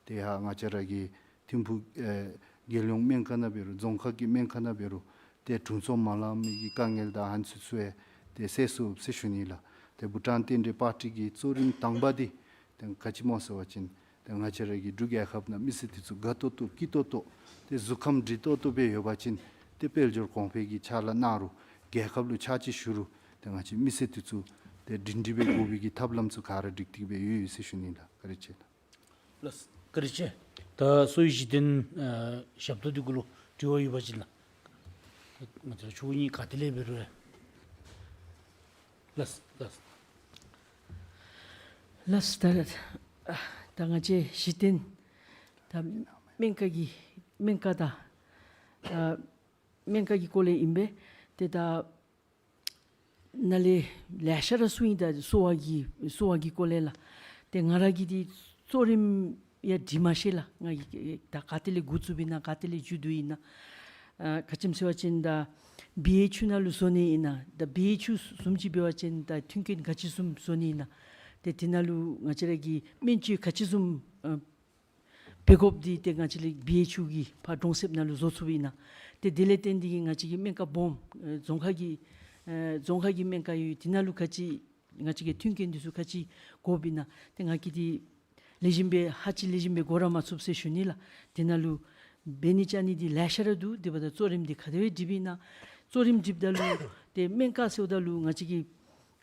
ཏེ་ཡང་ང་བཅས་ར་གི་ཐིམ་ཕུག་ཨེ་རྒྱལ་ཡོངས་སྨན་ཁང་ནང་འབད་རུང་རྫོང་ཁག་གི་སྨན་ཁང་ནང་འབད་རུང་ཏེ་དྲུང་འཚོ་མ་ལང་མི་གི་དཀའ་ངལ་དང་ཨ་ནི་ཚུ་ཚུ་ཡང་ཏེ་སེལ་ཚུགས་ཟེར་ཞུ་ནི་ལགས། ཏེ་བྷུ་ཊཱན་རྟེན་འབྲེལ་པར་ཊི་གི་གཙོ་རིམ་དང་པ་འདི་ཏེ་ག་ཅི་སྨོ་ཟེར་བ་ཅིན་ཏེ་ང་བཅས་ར་གི་འབྲུག་རྒྱལ་ཁབ་ནང་མི་སེར་དེ་ཚུ་དགའ་ཏོག་ཏོ་སྐྱིད་ཏོག་ཏོ་ཏེ་གཟུགས་ཁམས་སྒྲིང་ཏོག་ཏོ་སྦེ་ཡོད་པ་ཅིན་ཏེ་དཔལ་འབྱོར་གོང་འཕེལ་གྱི་ཕྱག་ལཱ་གནང་རུང་རྒྱལ་ཁབ་ལུ་ཕྱག་ཕྱིད་ཞུ་རུང་ཏེ་ང་བཅས་མི་སེར་དེ་ཚུ་ཏེ་སྒྲིང་སྒྲི་སྦེ་དགོ་པའི་གི་ཐབས་ལམ་ཚུ་ག་ར་སྒྲིག་སྟེ་སྦེ་ཡོད་ཡོད་ཟེར་ཞུ་ནི་ལགས། བཀའ་དྲིན་ཆེ་ལགས། ལགས་སོ། བཀའ་དྲིན་ཆེ། ད་གསོ་བའི་གཞི་རྟེན་ཨ་ཞབས་ཏོག་འདི་གུ་ལུ་དྲི་བ་ཡོད་པ་ཅིན་ལགས། ང་བཅས་ཆོས་ཉིད་ག་ཏེ་ལས་འབད་རུང་། ལགས་སོ་ལགས་སོ། ལགས་སོ། ད་ད་ང་བཅས་གཞི་རྟེན་ད་སྨན་ཁང་གི་སྨན་ཁང་དང་ཨ་སྨན་ཁང་གི་སྐོར་ལས་ཨིན་པས། ཏེ་ད་ནཱ་ལས་ལེ་ཤ་ར་གསུངས་ཡི། ད་གསོ་བ་གི་གསོ་བ་གི་སྐོར་ལས་ལགས། ཏེ་ང་ར་གིས་འདི་གཙོ་རིམ་ཡང་འབྲི་མ་ཤེས་ལགས། ང་གིས་ད་ག་ཏེ་ལས་འགོ་བཙུགསཔ་ཨིན་ན་ག་ཏེ་ལས་མཇུག་བསྡུཝ་ཨིན་ན། ཨ་ག་ཅི་སྨོ་ཟེར་བ་ཅིན་ད་བི་ཨེཆ་ཡུ་ནང་ལུ་བཟོ་ནི་ཨིན་ན་ད་བི་ཨེཆ་ཡུ་བཟུམ་ཅིག་འབད་བ་ཅིན་ད་མཐུན་རྐྱེན་ག་ཅི་བཟུམ་བཟོ་ནི་ཨིན་ན། ཏེ་དེ་ནང་ལུ་ང་བཅས་ར་གིས་སྨན་བཅོས་ག་ཅི་བཟུམ་ཨ་འབད་དགོཔ་འདི་ཏེ་ང་བཅས་ལས་བི་ཨེཆ་ཡུ་གིས་ཕར་གྲོང་གསེབ་ནང་ལུ་བཟོ་ཚུགསཔ་ཨིན་ན། ཏེ་དེ་ལས་བརྟེན་ཏེ་གིས་ང་བཅས་ཀྱི་སྨན་ཁང་སྦོམ་ཨེ་རྫོང་ཁག་གི་ཨེ་རྫོང་ཁག་གི་སྨན་ཁང་ཡོད། དེ་ནང་ལུ་ག་ཅི་ང་བཅས་ཀྱི་མཐུན་རྐྱེན་འདི་ཚུ་ག་ཅི་དགོཔ་ཨིན་ན། ཏེ་ང་གིས་འདི་ལེགས་ཤོམ་སྦེ་ཧ་ཅི་ལེགས་ཤོམ་སྦེ་གོ་ར་མ་ཚུགས་ཟེར་ཞུ་ནི་ལགས། དེ་ནང་ལུ་འབད་ནི་བཅའ་ནི་འདི་ལེ་ཤ་ར་འདུག། དེ་འབདཝ་ད་གཙོ་རིམ་འདི་ག་དེ་སྦེ་སྒྲིགཔ་ཨིན་ན། གཙོ་རིམ་སྒྲིགཔ་ད་ལུ་ཏེ་སྨན་ཁང་ཟེརཝ་ད་ལུ་ང་བཅས་ཀྱི་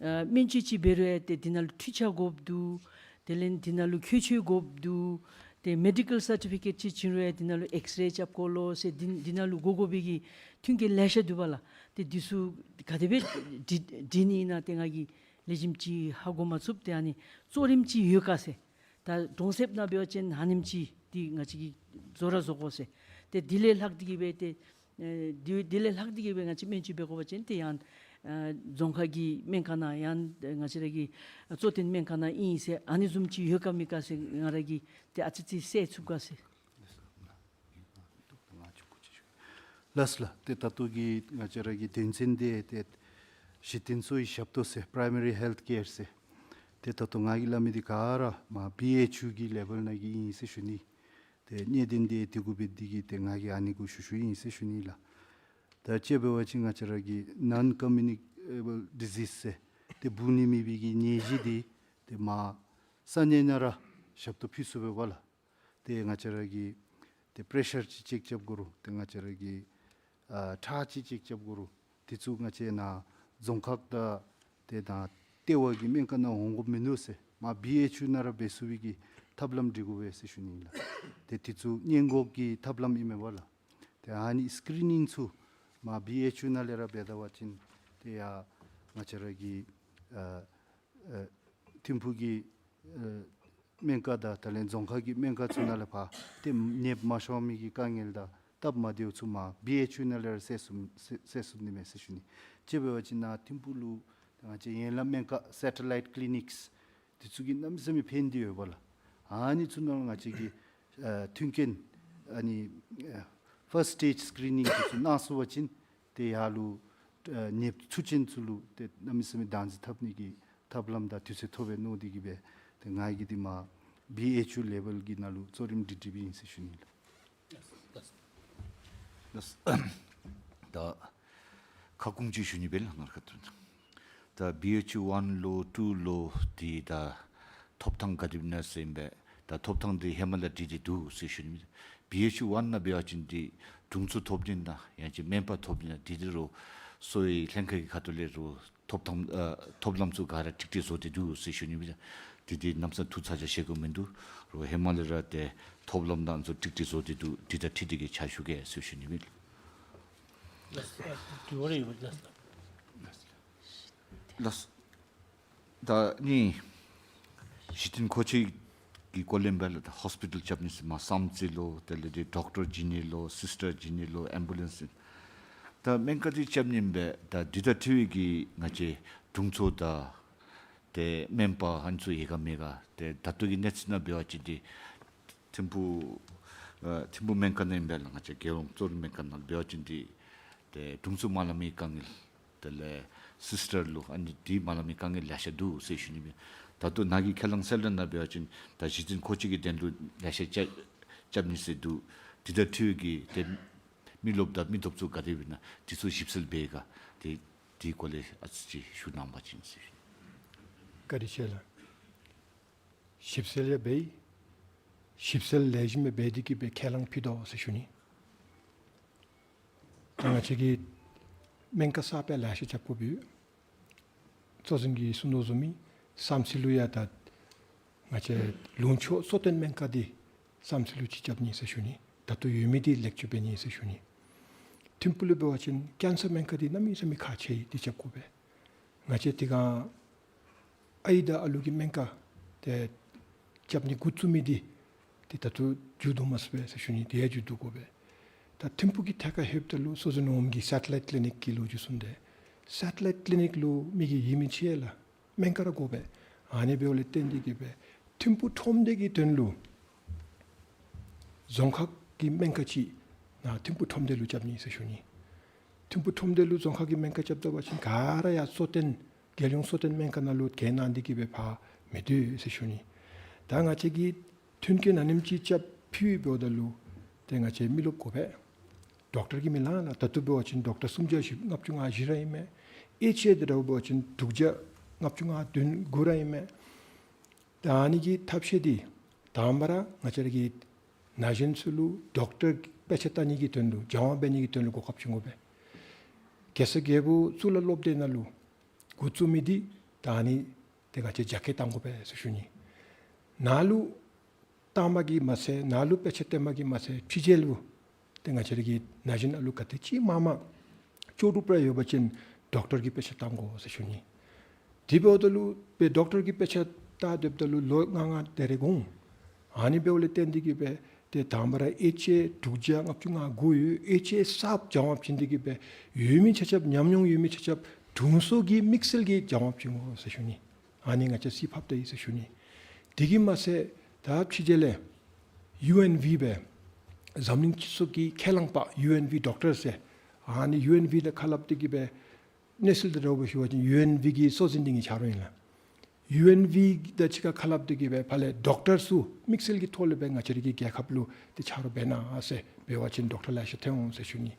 ཨ་སྨན་བཅོས་ཅིག་འབད་རུང་ཡང་ཏེ་དེ་ནང་ལུ་འཕྲུལ་ཆས་དགོཔ་འདུག། དེ་ལས་དེ་ནང་ལུ་ཁྱད་ཆོས་དགོཔ་འདུག། ཏེ་མེ་ཌི་ཀཱལ་སར་ཊི་ཕི་ཀེཊ་ཅིག་བྱིན་རུང་ཡང་དེ་ནང་ལུ་ཨེགསི་རེ་རྐྱབ་དགོ་ལོ་ཟེར་དེ་དེ་ནང་ལུ་དགོ་དགོ་པའི་གི་མཐུན་རྐྱེན་ལེ་ཤ་འདུག་པ་ལགས། ཏེ་འདི་ཚུ་ག་དེ་སྦེ་སྒྲིག་སྒྲིག་ནི་ཨིན་ན་ཏེ་ང་གིས་ལེགས་ཤོམ་ཅིག་ཧ་གོ་མ་ཚུགས། ཏེ་ཨ་ནི་གཙོ་རིམ་ཅིག་ཡོད་ག་ཟེར། ད་གྲོང་གསེབ་ནང་འབད་བ་ཅིན་ཨ་ནེམ་ཅིག་འདི་ང་བཅས་ཀྱིས་བཟོ་ར་བཟོ་དགོ་ཟེར། ཏེ་དེ་ལས་ལྷག་སྟེ་གིས་སྦེ་ཏེ་ཨེ་དེ་དེ་ལས་ལྷག་སྟེ་གིས་སྦེ་ང་བཅས་སྨན་བཅོས་འབད་དགོ་པ་ཅིན་ཏེ་ཡང་ཨེ་རྫོང་ཁག་གི་སྨན་ཁང་ནང་ཡང་ང་བཅས་ར་གི་གཙོ་བསྟེན་སྨན་ཁང་ནང་ཨིན་ཟེར་ཨ་ནི་བཟུམ་ཅིག་ཡོད་ག་མེད་ག་ཟེར་ང་ར་གིས་ཏེ་ཨ་ཙི་ཙི་བསལ་ཚུགས་ག་ཟེར། ལགས་སོ་ལགས། ཏེ་ད་ལྟོ་གི་ང་བཅས་ར་གི་དོན་ཚན་འདི་ཏེ་གཞི་རྟེན་གསོ་བའི་ཞབས་ཏོག་ཟེར་པ་རའི་མ་རི་ཧེལཐ་ཀེར་ཟེར། ཏེ་ད་ལྟོ་ང་གིས་སླབ་མི་འདི་ག་ར་མར་བི་ཨེཆ་ཡུ་གི་ལེ་བཱལ་ནང་གི་ཨིན་ཟེར་ཞུ་ནི། ཏེ་གནད་དོན་འདི་དེ་གུ་འབད་དེ་གིས་ཏེ་ང་གིས་ཨ་ནི་གུ་ཞུ་ཞུཝ་ཨིན་ཟེར་ཞུ་ནི་ལགས། ད་དཔྱེ་འབད་བ་ཅིན་ང་བཅས་ར་གི་ནཱོན་ཀོ་མིའུ་ནི་ཀེ་བཱལ་ཌི་ཟིསི་ཟེར་ཏེ་འབུ་ནི་མེད་པའི་གི་ནད་གཞི་འདི་ཏེ་མར་ས་གནས་ནང་ར་ཞབས་ཏོག་ཕུལ་ཚུགས་པས་པ་ལགས། ཏེ་ང་བཅས་ར་གིས་ཏེ་པེ་རེ་ཤར་ཅིག་ཅེཀ་རྐྱབ་དགོ་རུང་ཏེ་ང་བཅས་ར་གིས་ཨ་ཁྲག་ཅིག་ཅེཀ་རྐྱབ་དགོ་རུང་དེ་ཚུ་ང་བཅས་ནཱ་རྫོང་ཁག་དང་ཏེ་ད་ལྟེ་བ་གི་སྨན་ཁང་ནང་འོང་དགོཔ་མིན་འདུག་ཟེར། མར་བི་ཨེཆ་ཡུ་ནང་ར་འབད་ཚུགས་པའི་གི་ཐབས་ལམ་སྒྲིག་དགོ་པས་ཟེར་ཞུ་ནི་ཨིན་ལགས། ཏེ་དེ་ཚུ་སྔོན་འགོག་གི་ཐབས་ལམ་ཨིན་མས་པ་ལགས། ཏེ་ཨ་ནི་སི་ཀི་རི་ནིང་ཚུ་མར་བི་ཨེཆ་ཡུ་ནང་ལས་ར་འབད་ད་པ་ཅིན་ཏེ་ཡར་ང་བཅས་ར་གི་ཨ་ཨ་ཐིམ་ཕུག་གི་ཨ་སྨན་ཁང་དང་ད་ལས་རྫོང་ཁག་གི་སྨན་ཁང་ཚུ་ནང་ལས་ཕར་ཏེ་ནདཔ་མ་ཤོང་མི་གི་དཀའ་ངལ་དང་སྟབས་མ་བདེཝ་ཚུ་མར་བི་ཨེཆ་ཡུ་ནང་ལས་ར་སེལ་ཚུགས་སེལ་སེལ་ཚུགས་ནི་མས་ཟེར་ཞུ་ནི། དཔྱེ་འབད་བ་ཅིན་ནཱ་ཐིམ་ཕུག་ལུ་ང་བཅས་ཡན་ལག་སྨན་ཁང་སེ་ཊ་ལའིཊ་ཀི་ལི་ནིཀསི་དེ་ཚུ་གིས་གནམ་མེད་ས་མེད་ཕན་ཏེ་ཡོད་པ་ལགས། ཨ་ནི་ཚུ་ནང་ལུ་ང་བཅས་ཀྱིས་ཨ་མཐུན་རྐྱེན་ཨ་ནི་ཨ་ཕཱསཊ་སི་ཊེཇ་སི་ཀི་རི་ནིང་དེ་ཚུ་གནང་ཚུགས་པ་ཅིན་ཏེ་ཡར་ལུ་ཨ་ནདཔ་ཚུ་ཅན་ཚུ་ལུ་ཏེ་གནམ་མེད་ས་མེད་བདག་འཛིན་འཐབ་ནི་གི་ཐབས་ལམ་དང་དུས་ཚོད་ཐོབ་པས་མནོ་སྟེ་གིས་སྦེ་ཏེ་ང་གིས་འདི་མར་བི་ཨེཆ་ཡུ་ལེ་བཱལ་གྱི་ནང་ལུ་གཙོ་རིམ་སྒྲིག་སྒྲིགཔ་ཨིན་ཟེར་ཞུ་ནི་ལགས། ལགས། ད་ ཁ་སྐོང་ཅིག་ཞུ་ནི་སྦེ་ལགས། ང་ར་ཁ་ཐུག་ད་བི་ཨེཆ་ཝན་ལུ་ཊུ་ལུ་འདི་ད་ཐོབ་ཐངས་ག་དེ་སྦེ་ཨིན་ན་ཟེར་ཨིན་པས། ད་ཐོབ་ཐངས་འདི་ཧེ་མ་ལས་འགྲིག་སྟེ་འདུག་ཟེར་ཞུ་ནི་མས། བི་ཨེཆ་ཝན་ནང་འབད་བ་ཅིན་འདི་དྲུང་འཚོ་ཐོབ་ནི་ཨིན་ན་ཡང་ཅིན་སྨན་པ་ཐོབ་ནི་ཨིན་ན་འདི་འདི་རུ་གསོ་བའི་ལྷན་ཁག་གི་ཁ་ཐུག་ལས་རུ་ཐོབ་ཐངས་ཨ་ཐོབ་ལམ་ཚུ་ག་ར་ཀྲིག་ཀྲི་བཟོ་སྟེ་འདུག་ཟེར་ཞུ་ནི་མས། འདི་འདི་གནམ་ས་ཐུགས་ཚ་གྱང་བཞེས་དགོཔ་མིན་འདུག། རུང་ཧེ་མ་ལས་ར་ཏེ་ཐོབ་ལམ་དང་ཚུ་ཀྲིག་ཀྲི་བཟོ་སྟེ་འདུག། འདི་དང་འཁྲིལ་ཏེ་གི་ཕྱག་ཞུ་གེ་ཟེར་ཞུ་ནི་མས། ལགས། ཨ་དྲི་བ་རེ་ཡོད་པ་ལགས། ལགས། ད་ནི་གཞི་རྟེན་མཁོ་ཆས་ཀྱི་སྐོར་ལས་ཨིན་པས་ལགས། ད་ཧོསི་པི་ཊལ་རྐྱབ་ནི་ཟེར་མར་སམ་སི་ལོ་དེ་ལས་ཏེ་ཌོག་ཊར་བྱིན་ནི་ལོ་སིསི་ཊར་བྱིན་ནི་ལོ་ཨེམ་བུ་ལེནསི་ཨིན། ད་སྨན་ཁང་འདི་རྐྱབ་ནི་ཨིན་པས། ད་འདི་དང་འཁྲིལ་བའི་གི་ང་བཅས་དྲུང་འཚོ་དང་ཏེ་སྨན་པ་ཨ་ནི་ཚུ་ཡོད་ག་མེད་ག། ཏེ་ད་ལྟོ་གི་གནས་ཚུལ་ནང་འབད་བ་ཅིན་འདི་ཐིམ་ཕུག་ཨ་ཐིམ་ཕུག་སྨན་ཁང་ནང་ཨིན་པས་ལགས། ང་བཅས་རྒྱལ་ཡོངས་གཙོ་བོ་སྨན་ཁང་ནང་འབད་བ་ཅིན་འདི་ཏེ་དྲུང་འཚོ་མ་ལངས་མི་དཀའ་ངལ་དེ་ལས་སིསི་ཊར་ལུ་ཨ་ནི་འདི་མ་ལངས་མི་དཀའ་ངལ་ལེ་ཤ་འདུག་ཟེར་ཞུ་ནི་མས། ད་ལྟོ་ནཱ་གི་ཁས་བླངས་གསལ་བསྒྲགས་ནང་འབད་བ་ཅིན་ད་གཞི་རྟེན་མཁོ་ཆས་ཀྱི་དོན་ལུ་ལེ་ཤ་རྐྱབ་རྐྱབ་ནི་ཟེར་འདུག། འདི་དང་འཁྲིལ་བའི་གི་ཏེ་མི་རློབས་དང་མི་ཐོབ་ཚུ་ག་དེ་སྦེ་ཨིན་ན་འདི་ཚུ་ཞིབ་འཚོལ་འབད་ག། ཏེ་འདི་སྐོར་ལས་ཨ་ཙི་ཅིག་ཞུ་གནང་བ་ཅིན་ཟེར། བཀའ་དྲིན་ཆེ་ལགས། ཞིབ་འཚོལ་ཡང་འབད་ཡི། ཞིབ་འཚོལ་ལེགས་ཤོམ་སྦེ་འབད་དེ་གི་སྦེ་ཁས་བླངས་ཕུལ་དོ་ཟེར་ཞུ་ནི། ད་ང་བཅས་ཀྱི་སྨན་ཁང་གསརཔ་ཡང་ལེ་ཤ་རྐྱབ་དགོཔ་ཡོད། གཙོ་འཛིན་གྱིས་གསུང་དོ་བཟུམ་སྦེ་སམ་སི་ལུ་ཡང་ད་ང་བཅས་ལུང་ཕྱོགས་གསོ་སྟོན་སྨན་ཁང་འདི་སམ་སི་ལུ་ཅིག་རྐྱབ་ནི་ཟེར་ཞུ་ནི། ད་ལྟོ་ཡོད་མི་འདི་ལེགས་བཅོས་འབད་ནི་ཟེར་ཞུ་ནི། ཐིམ་ཕུག་ལུ་འབད་བ་ཅིན་ཀེན་སར་སྨན་ཁང་འདི་གནམ་མེད་ས་མེད་ཁག་ཆེ་ཡི། འདི་རྐྱབ་དགོ་པས། ང་བཅས་དེ་སྒང་ཨའི་དང་ཨ་ལུ་གི་སྨན་ཁང་འདི་རྐྱབ་ནི་འགོ་བཙུགས་མི་འདི་ཏེ་ད་ལྟོ་མཇུག་བསྡུ་མ་ཚུགས་པས་ཟེར་ཞུ་ནི། དེ་ཡང་མཇུག་བསྡུ་དགོ་པས། ད་ཐིམ་ཕུག་གི་ཐད་ཁར་ལྷོདཔ་ད་ལུ་གཙོ་འཛིན་འོགམ་གི་སེ་ཊི་ལའིཊ་ཀི་ལི་ནིཀ་གི་ལོ་རྒྱུས་གསུངས་ཏེ། སེ་ཊི་ལའིཊ་ཀི་ལི་ནིཀ་ལུ་མི་གིས་ཡིད་མི་ཆེས་ལགས། སྨན་ཁང་ར་དགོ་པས། ཨ་ནི་འབདཝ་ལས་བརྟེན་ཏེ་གི་སྦེ་ཐིམ་ཕུག་ཁྲོམ་སྡེ་གི་དོན་ལུ་རྫོང་ཁག་གི་སྨན་ཁང་ཅིག་ནཱ་ཐིམ་ཕུག་ཁྲོམ་སྡེ་ལུ་རྐྱབ་ནི་ཟེར་ཞུ་ནི། ཐིམ་ཕུག་ཁྲོམ་སྡེ་ལུ་རྫོང་ཁག་གི་སྨན་ཁང་རྐྱབ་ད་པ་ཅིན་ག་ར་ཡར་གཙོ་བསྟེན་རྒྱལ་ཡོངས་གཙོ་བསྟེན་སྨན་ཁང་ནང་ལུ་གྱེས་གནང་སྟེ་གི་སྦེ་ཕར་མི་སྡོད་ཟེར་ཞུ་ནི། ད་ང་བཅས་ཀྱིས་མཐུན་རྐྱེན་ཨ་ནེམ་ཅིག་རྐྱབ་ཕུལ་འབདཝ་ད་ལུ་ཏེ་ང་བཅས་མི་རློབས་དགོ་པས། ཌོག་ཊར་གྱིས་མི་ལང་ལགས། ད་ལྟོ་འབད་བ་ཅིན་ཌོག་ཊར་སུམ་བརྒྱ་བཞི་ལྔ་བཅུ་ང་བཞི་ར་ཨིན་མས། ཨེཆ་ཨེ་འདི་འདྲཝ་འབད་བ་ཅིན་དྲུག་བརྒྱ་ལྔ་བཅུ་ང་བདུན་དགུ་ར་ཨིན་མས། ད་ཨ་ནི་གི་ཐབས་ཤེས་འདི་དང་པ་ར་ང་བཅས་ར་གི་ན་གཞོན་ཚུ་ལུ་ཌོག་ཊར་དཔེ་ཆ་ལྟ་ནི་གི་དོན་ལུ་སྦྱང་བ་འབད་ནི་གི་དོན་ལུ་གོ་སྐབས་བྱིན་དགོ་པས། གེ་སར་རྒྱལ་པོ་གཙུག་ལག་སློབ་སྡེ་ནང་ལུ་འགོ་བཙུགས་མི་འདི་ད་ཨ་ནི་ཏེ་ང་བཅས་རྒྱ་སྐྱེད་གཏང་དགོ་པས་ཟེར་ཞུ་ནི། ནཱ་ལུ་བཏང་མ་གིས་མ་ཚད་ནཱ་ལུ་དཔེ་ཆ་སྟོན་མ་གིས་མ་ཚད་ཕྱི་རྒྱལ་ལུ་ཏེ་ང་བཅས་ར་གི་ན་གཞོན་ཨ་ལུ་ག་དེ་ཅིག་མང་མང་ལྕོགས་གྲུབ་ར་ཡོད་པ་ཅིན་ཌོག་ཊར་གྱི་དཔེ་ཆ་བཏང་དགོ་ཟེར་ཞུ་ནི། དེ་འབདཝ་ད་ལུ་སྦེ་ཌོག་ཊར་གྱི་དཔེ་ཆ་བལྟ་སྡོདཔ་ད་ལུ་ལོ་ལྔ་ལྔ་དེ་རེ་འགོར་འོང་། ཨ་ནི་འབདཝ་ལས་བརྟེན་ཏེ་གི་སྦེ་ཏེ་དང་པ་ར་ཨེཆ་ཨེ་དྲུག་བརྒྱ་ལྔ་བཅུ་ང་དགུ་ཡོད། ཨེཆ་ཨེ་གསརཔ་སྦྱང་བ་བྱིན་ཏེ་གི་སྦེ་ཡོད་མི་ཆ་ཁྱབ་ཉམས་མྱོང་ཡོད་མི་ཆ་ཁྱབ་དྲུང་འཚོ་གི་དམིགས་བསལ་གྱི་སྦྱང་བ་བྱིན་དགོ་ཟེར་ཞུ་ནི། ཨ་ནི་ང་བཅས་གཟིགས་ཕབ་ད་ཡི་ཟེར་ཞུ་ནི། དེ་གིས་མ་ཚད་ད་ཕྱི་རྒྱལ་ལས་ཡུ་ཨེན་ཝི་སྦེ་འཛམ་གླིང་སྤྱི་ཚོགས་ཀྱི་ཁས་བླངས་པ་ཡུ་ཨེན་ཝི་ཌོག་ཊར་ཟེར་ཨ་ནི་ཡུ་ཨེན་ཝི་དང་ཁ་སླབ་སྟེ་གི་སྦེ་གནས་ཚུལ་འདི་འདྲཝ་སྦེ་ཞུ་བ་ཅིན་ཡུ་ཨེན་ཝི་གི་གཙོ་འཛིན་འདི་ངེའི་ཆ་རོགས་ཨིན་ལགས། ཡུ་ཨེན་ཝི་དང་གཅིག་ཁར་ཁ་སླབ་སྟེ་གི་སྦེ་ཕར་ལས་ཌོག་ཊར་ཚུ་དམིགས་བསལ་གྱི་ཐོག་ལས་སྦེ་ང་བཅས་ར་གི་རྒྱལ་ཁབ་ལུ་ཏེ་ཆ་རོགས་འབད་གནང་ཟེར་འབད་བ་ཅིན་ཌོག་ཊར་ལེ་ཤ་ཐོན་འོང་ཟེར་ཞུ་ནི།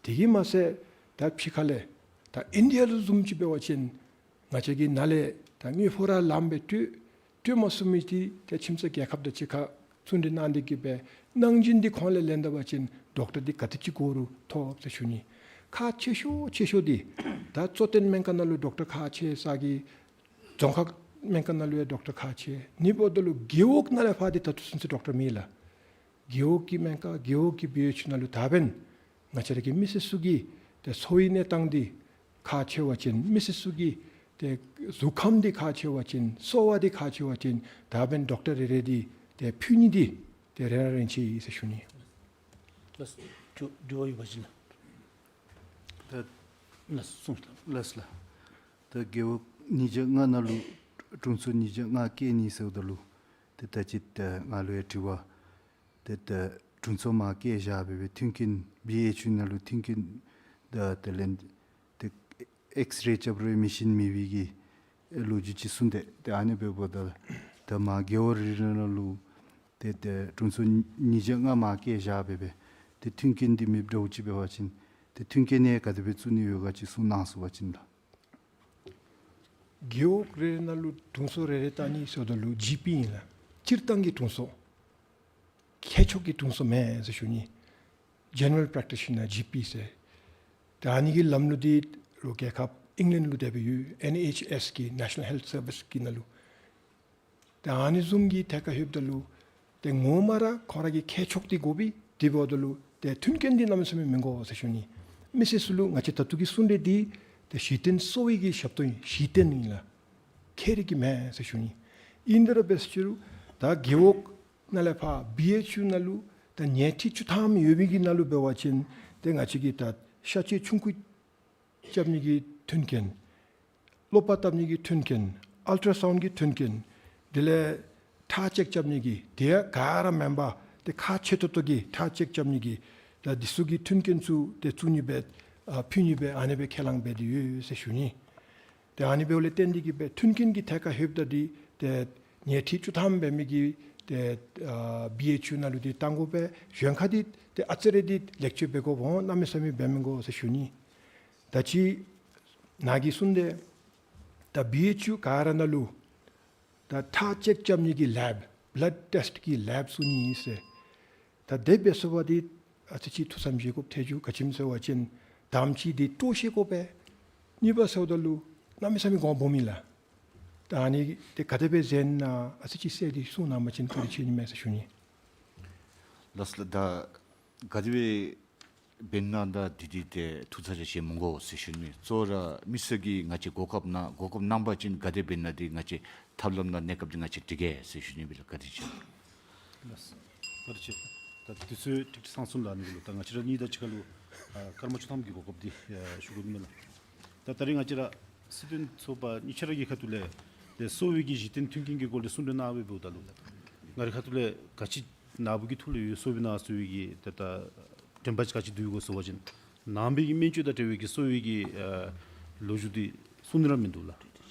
དེ་གིས་མ་ཚད་ད་ཕྱི་ཁ་ལས་ད་ཨིན་ཌི་ཡ་ལུ་བཟུམ་ཅིག་འབད་བ་ཅིན་ང་བཅས་ཀྱིས་ནཱ་ལས་ད་དངུལ་ཕོགས་ར་ལངམ་སྦེ་སྤྲོད་སྤྲོད་མ་ཚུགས་མི་འདི་ཏེ་ཁྱིམ་ཚང་རྒྱལ་ཁབ་དང་གཅིག་ཁར་བརྩོན་འགྲུས་གནང་སྟེ་གི་སྦེ་གནང་སྦྱིན་འདི་ཁོང་ལས་ལེན་ད་པ་ཅིན་ཌོག་ཊར་འདི་ག་དེ་ཅིག་གོང་རུ་ཐོབ་ཟེར་ཞུ་ནི། ཁག་ཆེ་ཤོས་ཆེ་ཤོས་འདི་ད་གཙོ་བསྟེན་སྨན་ཁང་ནང་ལུ་ཌོག་ཊར་ཁག་ཆེ་ས་གི་རྫོང་ཁག་སྨན་ཁང་ནང་ལུ་ཡང་ཌོག་ཊར་ཁག་ཆེ། ཨ་ནི་འབདཝ་ད་ལུ་རྒེད་འོག་ནང་ལས་ཕར་འདི་ད་ལྟོ་ཚུན་ཚོད་ཌོག་ཊར་མེད་ལགས། རྒེད་འོག་གི་སྨན་ཁང་རྒེད་འོག་གི་བི་ཨེཆ་ཡུ་ནང་ལུ་ད་འབདན་ང་བཅས་ར་གི་མི་སེར་ཚུ་གི་ཏེ་འཚོ་བའི་གནས་སྟངས་འདི་ཁག་ཆེ་བ་ཅིན་མི་སེར་ཚུ་གི་ཏེ་གཟུགས་ཁམས་འདི་ཁག་ཆེ་བ་ཅིན་གསོ་བ་འདི་ཁག་ཆེ་བ་ཅིན་ད་འབདན་ཌོག་ཊར་རེ་རེ་འདི་ཏེ་ཕུལ་ནི་འདི་ཏེ་རན་ར་རན་ཆི་ཟེར་ཞུ་ནི། ལགས། དྲི་དྲི་བ་ཡོད་པ་ཅིན་ལགས། ལགས་གསུངས་ལགས། ལགས་ལགས། ད་རྒེད་འོག་ཉིས་བརྒྱ་ལྔ་ནང་ལུ་དྲུང་འཚོ་ཉིས་བརྒྱ་ལྔ་བཀལ་ནི་ཟེརཝ་ད་ལུ་ཏེ་ད་ཅི་ད་ང་ལུ་ཡང་དྲི་བ་ཏེ་ད་དྲུང་འཚོ་མར་བཀལ་བཞག་སྦེ་སྦེ་མཐུན་རྐྱེན་བི་ཨེཆ་ཡུ་ནང་ལུ་མཐུན་རྐྱེན་ད་དེ་ལས་ཏེ་ཨེགསི་རེ་རྐྱབ་རུང་མེ་ཤིན་མེད་པའི་གི་ལོ་རྒྱུས་ཅིག་གསུངས་ཏེ། ཏེ་ཨ་ནི་འབདཝ་ད་ད་མར་རྒེད་འོག་རེ་རེ་ནང་ལུ་ཏེ་ཏེ་དྲུང་འཚོ་ཉིས་བརྒྱ་ལྔ་མར་བཀལ་བཞག་སྦེ་སྦེ་ཏེ་མཐུན་རྐྱེན་འདི་མེདཔ་འདྲཝ་ཅིག་འབད་བ་ཅིན་ ཏེ་མཐུན་རྐྱེན་ཡང་ག་དེ་སྦེ་བཙུགས་ནི་ཡོད་ག་ཅིག་གསུང་གནང་ཚུགས་པ་ཅིན་ལགས། རྒེད་འོག་རེ་རེ་ནང་ལུ་དྲུང་འཚོ་རེ་རེ་བཏང་ནི་ཟེརཝ་ད་ལུ་ཇི་པི་ཨིན་ལགས། སྤྱིར་བཏང་གི་དྲུང་འཚོ། མཁས་མཆོག་གི་དྲུང་འཚོ་མེན་ཟེར་ཞུ་ནི། General Practitioner, ཇི་པི་ཟེར། ཏེ་ཨ་ནི་གི་ལམ་ལུགས་འདི་རོགས་རྒྱལ་ཁབ་ཨིང་ལེནཌ་ལུ་དེ་སྦེ་ཡོད། ཨེན་ཨེཆ་ཨེསི་གི་National Health Service གི་ནང་ལུ། ཏེ་ཨ་ནི་བཟུམ་གྱི་ཐད་ཁར་ལྷོདཔ་ད་ལུ་ཏེ་ངོ་མ་ར་ཁོང་ར་གི་མཁས་མཆོག་འདི་དགོ་པས། དེ་འབདཝ་ད་ལུ་ཏེ་མཐུན་རྐྱེན་འདི་གནམ་མེད་ས་མེད་མི་དགོ་ཟེར་ཞུ་ནི། མི་སེར་ཚུ་ལུ་ང་བཅས་ད་ལྟོ་གི་གསུང་གྲོས་འདི་ཏེ་གཞི་རྟེན་གསོ་བའི་གི་ཞབས་ཏོག་ཨིན། གཞི་རྟེན་ཨིན་ལགས། ཁྱད་རིག་གི་མེན་ཟེར་ཞུ་ནི། ཨིན་དེ་ར་འབད་ཟེར་ཅི་རུང་ད་རྒེད་འོག་ནང་ལས་ཕར་བི་ཨེཆ་ཡུ་ནང་ལུ་ད་ཉལ་ཁྲི་བཅུ་ཐམ་ཡོད་མི་གི་ནང་ལུ་འབད་བ་ཅིན་ཏེ་ང་བཅས་ཀྱི་ད་ཤ་བཅོས་ཆུང་ཀུ་རྐྱབ་ནི་གི་མཐུན་རྐྱེན། གློ་པ་བཏབ་ནི་གི་མཐུན་རྐྱེན། ཨལ་ཊ་ར་སའུནཌ་གི་མཐུན་རྐྱེན། དེ་ལས་ཁྲག་ཅེཀ་རྐྱབ་ནི་གི་དེ་ཡང་ག་ར་མེན་པར་ཏེ་ཁག་ཆེ་ཏོག་ཏོ་གི་ཁྲག་ཅེཀ་རྐྱབ་ནི་གི་ད་འདི་ཚུ་གི་མཐུན་རྐྱེན་ཚུ་ཏེ་བཙུགས་ནི་སྦེ་ཨ་ཕུལ་ནི་སྦེ་ཨ་ནེ་སྦེ་ཁས་བླངས་འབད་དེ་ཡོད་ཟེར་ཞུ་ནི། ཏེ་ཨ་ནི་འབདཝ་ལས་བརྟེན་ཏེ་གིས་སྦེ་མཐུན་རྐྱེན་གྱི་ཐད་ཁར་ལྷོདཔ་ད་འདི་ཏེ་ཉལ་ཁྲི་བཅུ་ཐམ་འབད་མི་གི་ཏེ་ཨ་བི་ཨེཆ་ཡུ་ནང་ལུ་འདི་བཏང་དགོ་པས། གཞན་ཁར་འདི་ཏེ་ཨ་ཙི་རེ་འདི་ལེགས་བཅོས་འབད་དགོཔ་འོང་གནམ་མེད་ས་མེད་འབད་མི་དགོ་ཟེར་ཞུ་ནི། ད་ཅི་ནཱ་གིས་གསུངས་ཏེ་ད་བི་ཨེཆ་ཡུ་ག་ར་ནང་ལུ་ད་ཁྲག་ཅེཀ་རྐྱབ་ནི་གི་ལེབ་བླཌ་ཊེསཊ་གི་ལེབ་བཙུགས་ནི་ཨིན་ཟེར། ད་དེ་འབད་ཚུགས་པ་འདི་ཨ་ཙི་ཅིག་ཐུགས་བསམ་བཞེས་དགོཔ་ཐལ་འགྱོ། ག་ཅི་སྨོ་ཟེར་བ་ཅིན་དང་པ་ཅིག་འདི་སྤྲོ་ཤེས་དགོ་པས། གཉིས་པ་ཟེརཝ་ད་ལུ་གནམ་མེད་ས་མེད་གོང་སྦོམ་ཨིན་ལགས། ད་ཨ་ནི་འདི་ག་དེ་སྦེ་མཛད་ན་ཨ་ཙི་ཅིག་གསལ་ཏེ་གསུང་གནང་པ་ཅིན་བཀའ་དྲིན་ཆེ་ནི་མས་ཟེར་ཞུ་ནི། ལགས་སོ་ལགས། ད་ག་དེ་སྦེ་འབད་ན་ད་འདི་འདི་ཏེ་ཐུགས་ཚ་གྱང་བཞེས་མི་དགོ་ཟེར་ཞུ་ནི། གཙོ་བོ་ར་མི་སེར་གྱིས་ང་བཅས་གོ་སྐབས་གནང་གོ་སྐབས་གནང་པ་ཅིན་ག་དེ་འབད་ན་འདི་ང་བཅས་ཐབས་ལམ་དང་གནས་སྐབས་འདི་ང་བཅས་སྒྲིག་གེ་ཟེར་ཞུ་ནི་སྦེ་ལགས། བཀའ་དྲིན་ཆེ། ལགས་སོ། བཀའ་དྲིན་ཆེ། ད་དུས་ཚོད་ཀྲིག་ཀྲི་ཚང་སོང་ལགས། ཨ་ནི་གུ་ལུ་ད་ང་བཅས་ར་གཉིས་དང་གཅིག་ཁར་ལུ་ཨ་སྐར་མ་བཅུ་ཐམ་གྱི་གོ་སྐབས་འདི་ཨ་ཞུ་དགོ་ནི་མས་ལགས། ད་ད་རིས་ང་བཅས་ར་སྲིད་དོན་ཚོགས་པ་གཉིས་ཆ་ར་གི་ཁ་ཐུག་ལས་ཏེ་གསོ་བའི་གི་གཞི་རྟེན་མཐུན་རྐྱེན་གྱི་སྐོར་ལས་གསུང་གྲོས་གནང་སྦེ་འབདཝ་ད་ལུ་ང་རའི་ཁ་ཐུག་ལས་ག་ཅི་ནཱ་བུ་གི་ཐུགས་ལུ་ཡོད། གསོ་བའི་ནང་གསོ་བའི་གི་ཏེ་ད་དྲན་པ་ག་ཅི་འདུག་གོ་ཟེར་བ་ཅིན་ནང་པའི་གི་སྨན་བཅོས་དང་འབྲེལ་བའི་གི་གསོ་བའི་གི་ཨ་ལོ་རྒྱུས་འདི་གསུང་ནི་ར་མིན་འདུག་ལགས།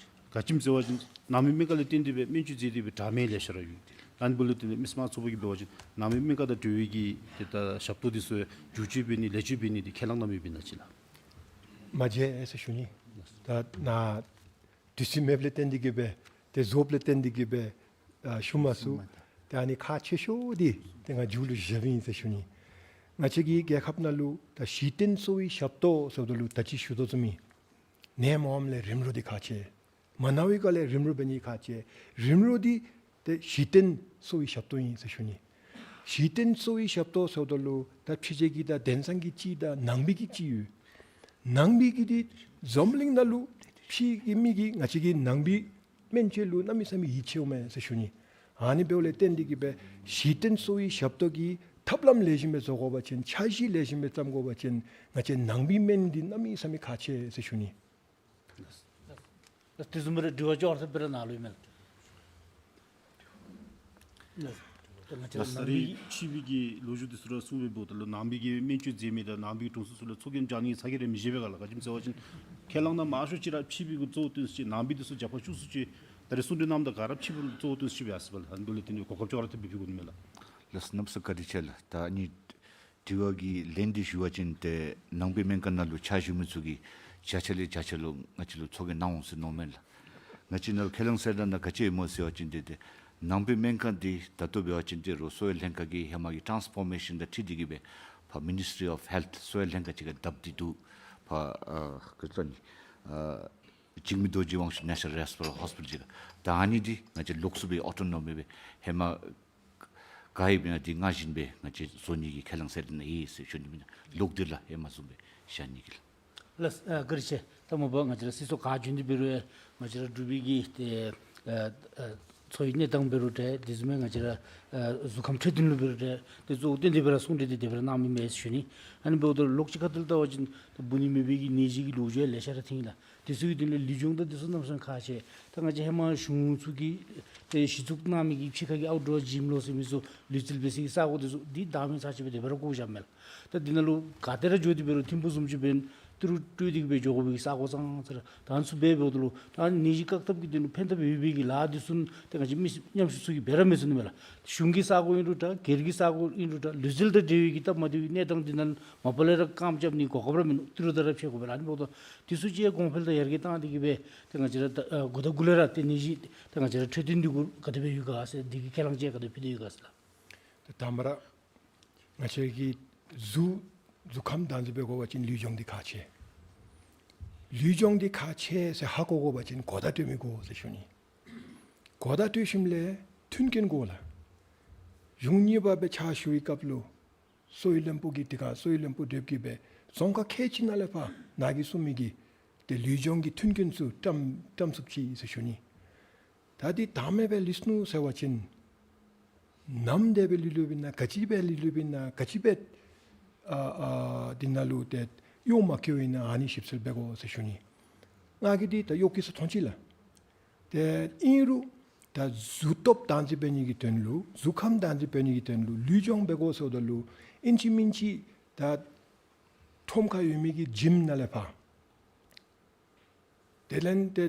ག་ཅི་སྨོ་ཟེར་བ་ཅིན་ནང་པའི་སྨན་ཁང་ལས་བརྟེན་ཏེ་སྦེ་སྨན་བཅོས་མཛད་དེ་སྦེ་དྲག་མི་ལེ་ཤ་ར་ཡོད། ཨ་ནི་འབདཝ་ལས་བརྟེན་ཏེ་མི་སེར་མང་ཚོགས་པ་གིས་འབད་བ་ཅིན་ནང་པའི་སྨན་ཁང་དང་འབྲེལ་བའི་གི་ཏེ་ད་ཞབས་ཏོག་འདི་ཚུ་བསྒྱུར་བཅོས་འབད་ནི་ལེགས་བཅོས་འབད་ནི་འདི་ཁས་བླངས་གནང་མི་ཡོདཔ་ཨིན་ན་ཅིག་ལགས། མ་མཇལ་ཟེར་ཞུ་ནི། ད་ནཱ་དུས་ཚོད་མེདཔ་ལས་བརྟེན་ཏེ་གིས་སྦེ་ཏེ་རྫོགསཔ་ལས་བརྟེན་ཏེ་གིས་སྦེ་ཨ་ཞུ་མ་ཚུགས། ཏེ་ཨ་ནི་ཁག་ཆེ་ཤོས་འདི་ཏེ་ང་མཇུག་ལུ་བཞགཔ་ཨིན་ཟེར་ཞུ་ནི། ང་བཅས་ཀྱི་རྒྱལ་ཁབ་ནང་ལུ་ད་གཞི་རྟེན་གསོ་བའི་ཞབས་ཏོག་ཟེརཝ་ད་ལུ་ད་ཅི་ཞུ་དོ་བཟུམ་སྦེ་ནད་མ་འོངམ་ལས་རིམ་གྲོ་འདི་ཁག་ཆེ། མ་ན་བའི་སྒང་ལས་རིམ་གྲོ་འབད་ནི་ཁག་ཆེ། རིམ་གྲོ་འདི་ཏེ་གཞི་རྟེན་གསོ་བའི་ཞབས་ཏོག་ཨིན་ཟེར་ཞུ་ནི། གཞི་རྟེན་གསོ་བའི་ཞབས་ཏོག་ཟེརཝ་ད་ལུ་ད་ཕྱི་རྒྱལ་གྱི་ད་དེང་སང་གི་ཅིག་དང་ནང་པའི་གི་ཅིག་ཡོད། ནང་པའི་གི་འདི་འཛམ་གླིང་ནང་ལུ་ཕྱི་གི་མི་གིས་ང་བཅས་ཀྱི་ནང་པའི་སྨན་བཅོས་ལུ་གནམ་མེད་ས་མེད་ཡིད་ཆེས་འོང་མས་ཟེར་ཞུ་ནི། ཨ་ནི་འབདཝ་ལས་བརྟེན་ཏེ་གིས་སྦེ་གཞི་རྟེན་གསོ་བའི་ཞབས་ཏོག་གི་ཐབས་ལམ་ལེགས་ཤོམ་སྦེ་བཟོ་དགོ་པ་ཅིན་འཆར་གཞི་ལེགས་ཤོམ་སྦེ་བརྩམ་དགོ་པ་ཅིན་ང་བཅས་ནང་པའི་སྨན་འདི་གནམ་མེད་ས་མེད་ཁག་ཆེ་ཟེར་ཞུ་ནི། ལགས་སོ། དེ་བཟུམ་སྦེ་ར་དྲི་བ་ཅོག་ར་འཐདཔ་སྦེ་ར་ནཱ་ལུ་ཡོད་མས་ལགས། ལགས་སོ། ད་ང་བཅས་ར་ལགས་སོ། ནང་པའི་ཕྱི་པའི་གི་ལོ་རྒྱུས་འདི་ཚུ་ར་གསུངས་སྦེ་འབདཝ་ད་ལུ་ནང་པའི་གི་སྨན་བཅོས་མཛད་མི་དང་ནང་པའི་གི་དྲུང་འཚོ་ཚུ་ལུ་ཚོགས་རྒྱན་བཅར་ནི་ཚ་གྱང་རེ་མི་བཞེས་པས་ག་ལགས། ག་ཅི་སྨོ་ཟེར་བ་ཅིན་ཁས་བླངས་གནང་མ་ཤོར་ཅིག་ར་ཕྱི་པའི་གི་གཙོ་བོ་བཏོན་ཅིག་ནང་པའི་འདི་ཚུ་རྒྱབ་ཁར་བཅུག་སུ་ཅིག་ད་རེས་གསུང་གྲོས་གནངམ་ད་ག་ར་ཕྱི་པའི་གཙོ་བོ་བཏོན་ཅིག་སྦེ་ཡར་སོང་པས་ལགས། ཨ་ནི་འབདཝ་ལས་བརྟེན་ཏེ་གོ་སྐབས་ཅོག་ར་འཐདཔ་སྦེ་ཕུལ་དགོ་ནི་མས་ལགས། ལགས་སོ། གནམ་མེད་ས་མེད་བཀའ་དྲིན་ཆེ་ལགས། ད་ཨ་ནི་དྲི་བ་གི་ལན་འདི་ཞུ་བ་ཅིན་ཏེ་ནང་པའི་སྨན་ཁང་ནང་ལུ་ཕྱག་ཞུ་མི་ཚུ་གིས་བརྒྱ་ཆ་ལས་བརྒྱ་ཆ་ལུ་ང་བཅས་ལུ་ཚོགས་རྒྱན་གནང་འོང་ཟེར་མནོཝ་མས་ལགས། ང་བཅས་ནཱ་ལུ་ཁས་བླངས་གསལ་བསྒྲགས་ནང་ག་ཅི་ཡོད་སྨོ་ཟེར་བ་ཅིན་ཏེ་ཏེ་ནང་པའི་སྨན་ཁང་འདི་ད་ལྟོ་འབད་བ་ཅིན་ཏེ་རོགས་གསོ་བའི་ལྷན་ཁག་གིས་ཧེ་མ་གི་ཊཱནསི་ཕོར་མེ་ཤཱན་དང་འཁྲིལ་ཏེ་གིས་སྦེ་ཕར་མི་ནིསི་ཊི་རི་ཨོཕ་ཧེལཐ་གསོ་བའི་ལྷན་ཁག་ཅིག་ཁར་བསྡབས་ཏེ་འདུག། ཕར་ཨ་ག་ཅི་ལོ་ཨ་འཇིགས་མེད་རྡོ་རྗེ་དབང་ཕྱུག་ནེ་ཤ་ནཱལ་རེ་ཕ་རལ་ཧོསི་པི་ཊལ་ཅིག་ཁར། ད་ཨ་ནི་འདི་ང་བཅས་ལོགས་སུ་སྦེ་ཨོ་ཊོ་ནོ་མི་སྦེ་ཧེ་མ་ག་ཡོདཔ་ཨིན་ན་འདི་སྔར་བཞིན་སྦེ་ང་བཅས་བཟོ་ནི་གི་ཁས་བླངས་གསལ་བསྒྲགས་ནང་ཡོད་ཟེར་ཞུ་ནི་མེན་ན། ལོག་སྟེ་ལགས་ཧེ་མ་བཟུམ་སྦེ་བཞག་ནི་གི་ལགས། ལགས་སོ། ཨ་བཀའ་དྲིན་ཆེ། ད་མ་པ་ང་བཅས་ར་སྲིད་ཚོགས་ག་བྱོན་ཏེ་འབད་རུང་ང་བཅས་ར་འབྲུག་པའི་གི་ཏེ་ཨ་ཨ་འཚོ་བའི་གནས་སྟངས་འབད་རུང་འདྲ་དེ་བཟུམ་སྦེ་ང་བཅས་ར་ཨ་གཟུགས་ཁམས་འཕྲོད་བསྟེན་ལུ་འབད་རུང་འདྲ་ཏེ་གཙོ་བོ་བཏོན་ཏེ་སྦེ་ར་གསུང་གྲོས་འདི་དེ་སྦེ་ར་གནང་མི་མས་ཟེར་ཞུ་ནི། ཨ་ནི་འབདཝ་ད་ལོགས་ཅིག་ཁ་ཐུག་ལུ་བལྟ་བ་ཅིན་ད་འབུ་ནི་མེད་པའི་གི་ནད་གཞི་གི་ལོ་རྒྱུས་ལེ་ཤ་ར་ཐོན་ཡི་ལགས། དེ་ཚུ་གི་དོན་ལས་ལུས་སྦྱོང་དང་དེ་ཚུ་གནམ་མེད་ས་མེད་ཁག་ཆེ། ད་ང་བཅས་ཧེ་མ་གཞུང་ཚུ་གིས་ཏེ་གཞི་བཙུགས་གནང་མི་གི་ཕྱི་ཁ་གི་ཨའུཊ་ཌོར་ཇིམ་ལོ་ཟེར་མི་ཚུ་ལུས་རྩལ་འབད་སའི་གི་ས་གོ་དེ་ཚུ་འདི་བདག་མེད་ཚར་ཅིག་སྦེ་དེ་སྦེ་ར་བཀོ་བཞགཔ་མས་ལགས། ད་འདི་ནང་ལུ་ག་ཏེ་ར་འགྱོ་སྟེ་འབད་རུང་ཐིམ་ཕུག་བཟུམ་ཅིག་འབདན་ ཏི་རུ་སྤྲོད་དེ་གི་སྦེ་འགྱོ་དགོ་པའི་གི་ས་གོ་ཙང་ཙང་ར་ད་ཨ་ནི་ཚུ་འབད་འབདཝ་ད་ལུ་ད་ཨ་ནི་ནད་གཞི་བཀག་ཐབས་ཀྱི་དོན་ལུ་ཕན་ཐབས་ཡོད་པའི་གི་ལཱ་འདི་ཚུ་ཏེ་ང་བཅས་མི་ཉམ་ཆུང་ཚུ་གིས་འབད་ར་མི་ཚུགས་ནི་མས་ལགས། གཞུང་གི་ས་གོ་ཨིན་རུང་འདྲ་སྒེར་གྱི་ས་གོ་ཨིན་རུང་འདྲ་ལུས་རྩལ་དང་འབྲེལ་བའི་གི་སྟབས་མ་བདེ་བའི་གནས་སྟངས་འདི་ནང་མ་པ་ལས་ར་རྐངམ་རྐྱབ་ནི་གོ་སྐབས་ར་མིན་འདུག། ཏི་རུ་དང་ར་ཕྱད་དགོ་པས་ལགས། ཨ་ནི་འབདཝ་ད་འདི་ཚུ་ཅིག་གོང་འཕེལ་དང་ཡར་རྒྱས་བཏང་སྟེ་གི་སྦེ་ཏེ་ང་བཅས་ར་ད་ཨ་འགོ་དང་འགོ་ལས་ར་ཏེ་ནད་གཞི་ཏེ་ང་བཅས་ར་འཕྲོད་བསྟེན་འདི་གུ་ག་དེ་སྦེ་ཡོད་ག་ཟེར་འདི་གི་ཁས་བླངས་ཅིག་ག་དེ་སྦེ་ཕུལ་ཏེ་ཡོད་ག་ཟེར་ལགས། ཏེ་དང་པ་ར་ང་བཅས་ཀྱི་གཟུགས་གཟུགས་ཁམས་བདག་འཛིན་འབད་དགོ་པ་ཅིན་ལུས་སྦྱོང་འདི་ཁག་ཆེ། ལུས་སྦྱོང་འདི་ཁག་ཆེ་ཟེར་ཧ་གོ་དགོ་པ་ཅིན་གོ་བརྡ་སྤྲོད་མི་དགོ་ཟེར་ཞུ་ནི། གོ་བརྡ་སྤྲོད་ཞིནམ་ལས་མཐུན་རྐྱེན་དགོ་ལགས། གཞུང་གཉིས་པ་སྦེ་ཕྱག་ཞུ་བའི་སྐབས་ལུ་གསོ་བའི་བློན་པོ་གིས་དེ་ཁར་གསོ་བའི་བློན་པོ་སྡོདཔ་གིས་སྦེ་རྫོང་ཁག་ཁལ་གཅིག་ནང་ལས་ཕར་ནཱ་གིས་གསུངས་མི་གི་ཏེ་ལུས་སྦྱོང་གི་མཐུན་རྐྱེན་ཚུ་བཀྲམ་བཀྲམ་ཚུགས་ཅི་ཟེར་ཞུ་ནི། ད་འདི་དང་པ་སྦེ་ལུས་ནུག་ཟེར་བ་ཅིན་ནམ་དེ་སྦེ་ལུས་ལུསཔ་ཨིན་ན་ག་ཅི་སྦེ་ལུས་ལུསཔ་ཨིན་ན་ག་ཅི་སྦེ་ཨ་ཨ་འདི་ནང་ལུ་ཏེ་གཡོག་མ་བཀལཝ་ཨིན་ན་ཨ་ནི་ཞིབ་འཚོལ་འབད་དགོ་ཟེར་ཞུ་ནི། ང་གིས་འདི་ད་གཡོག་བཀལ་ས་མཐོང་ཅི་ལགས། ཏེ་ཨིན་རུང་ད་གཟུགས་སྟོབས་བདག་འཛིན་འབད་ནི་གི་དོན་ལུ་གཟུགས་ཁམས་བདག་འཛིན་འབད་ནི་གི་དོན་ལུ་ལུས་སྦྱོང་འབད་དགོ་ཟེརཝ་ད་ལུ་ཨིན་ཅི་མིན་ཅི་ད་ཁྲོམ་ཁར་ཡོད་མི་གི་ཇིམ་ནང་ལས་ཕར་དེ་ལས་ཏེ་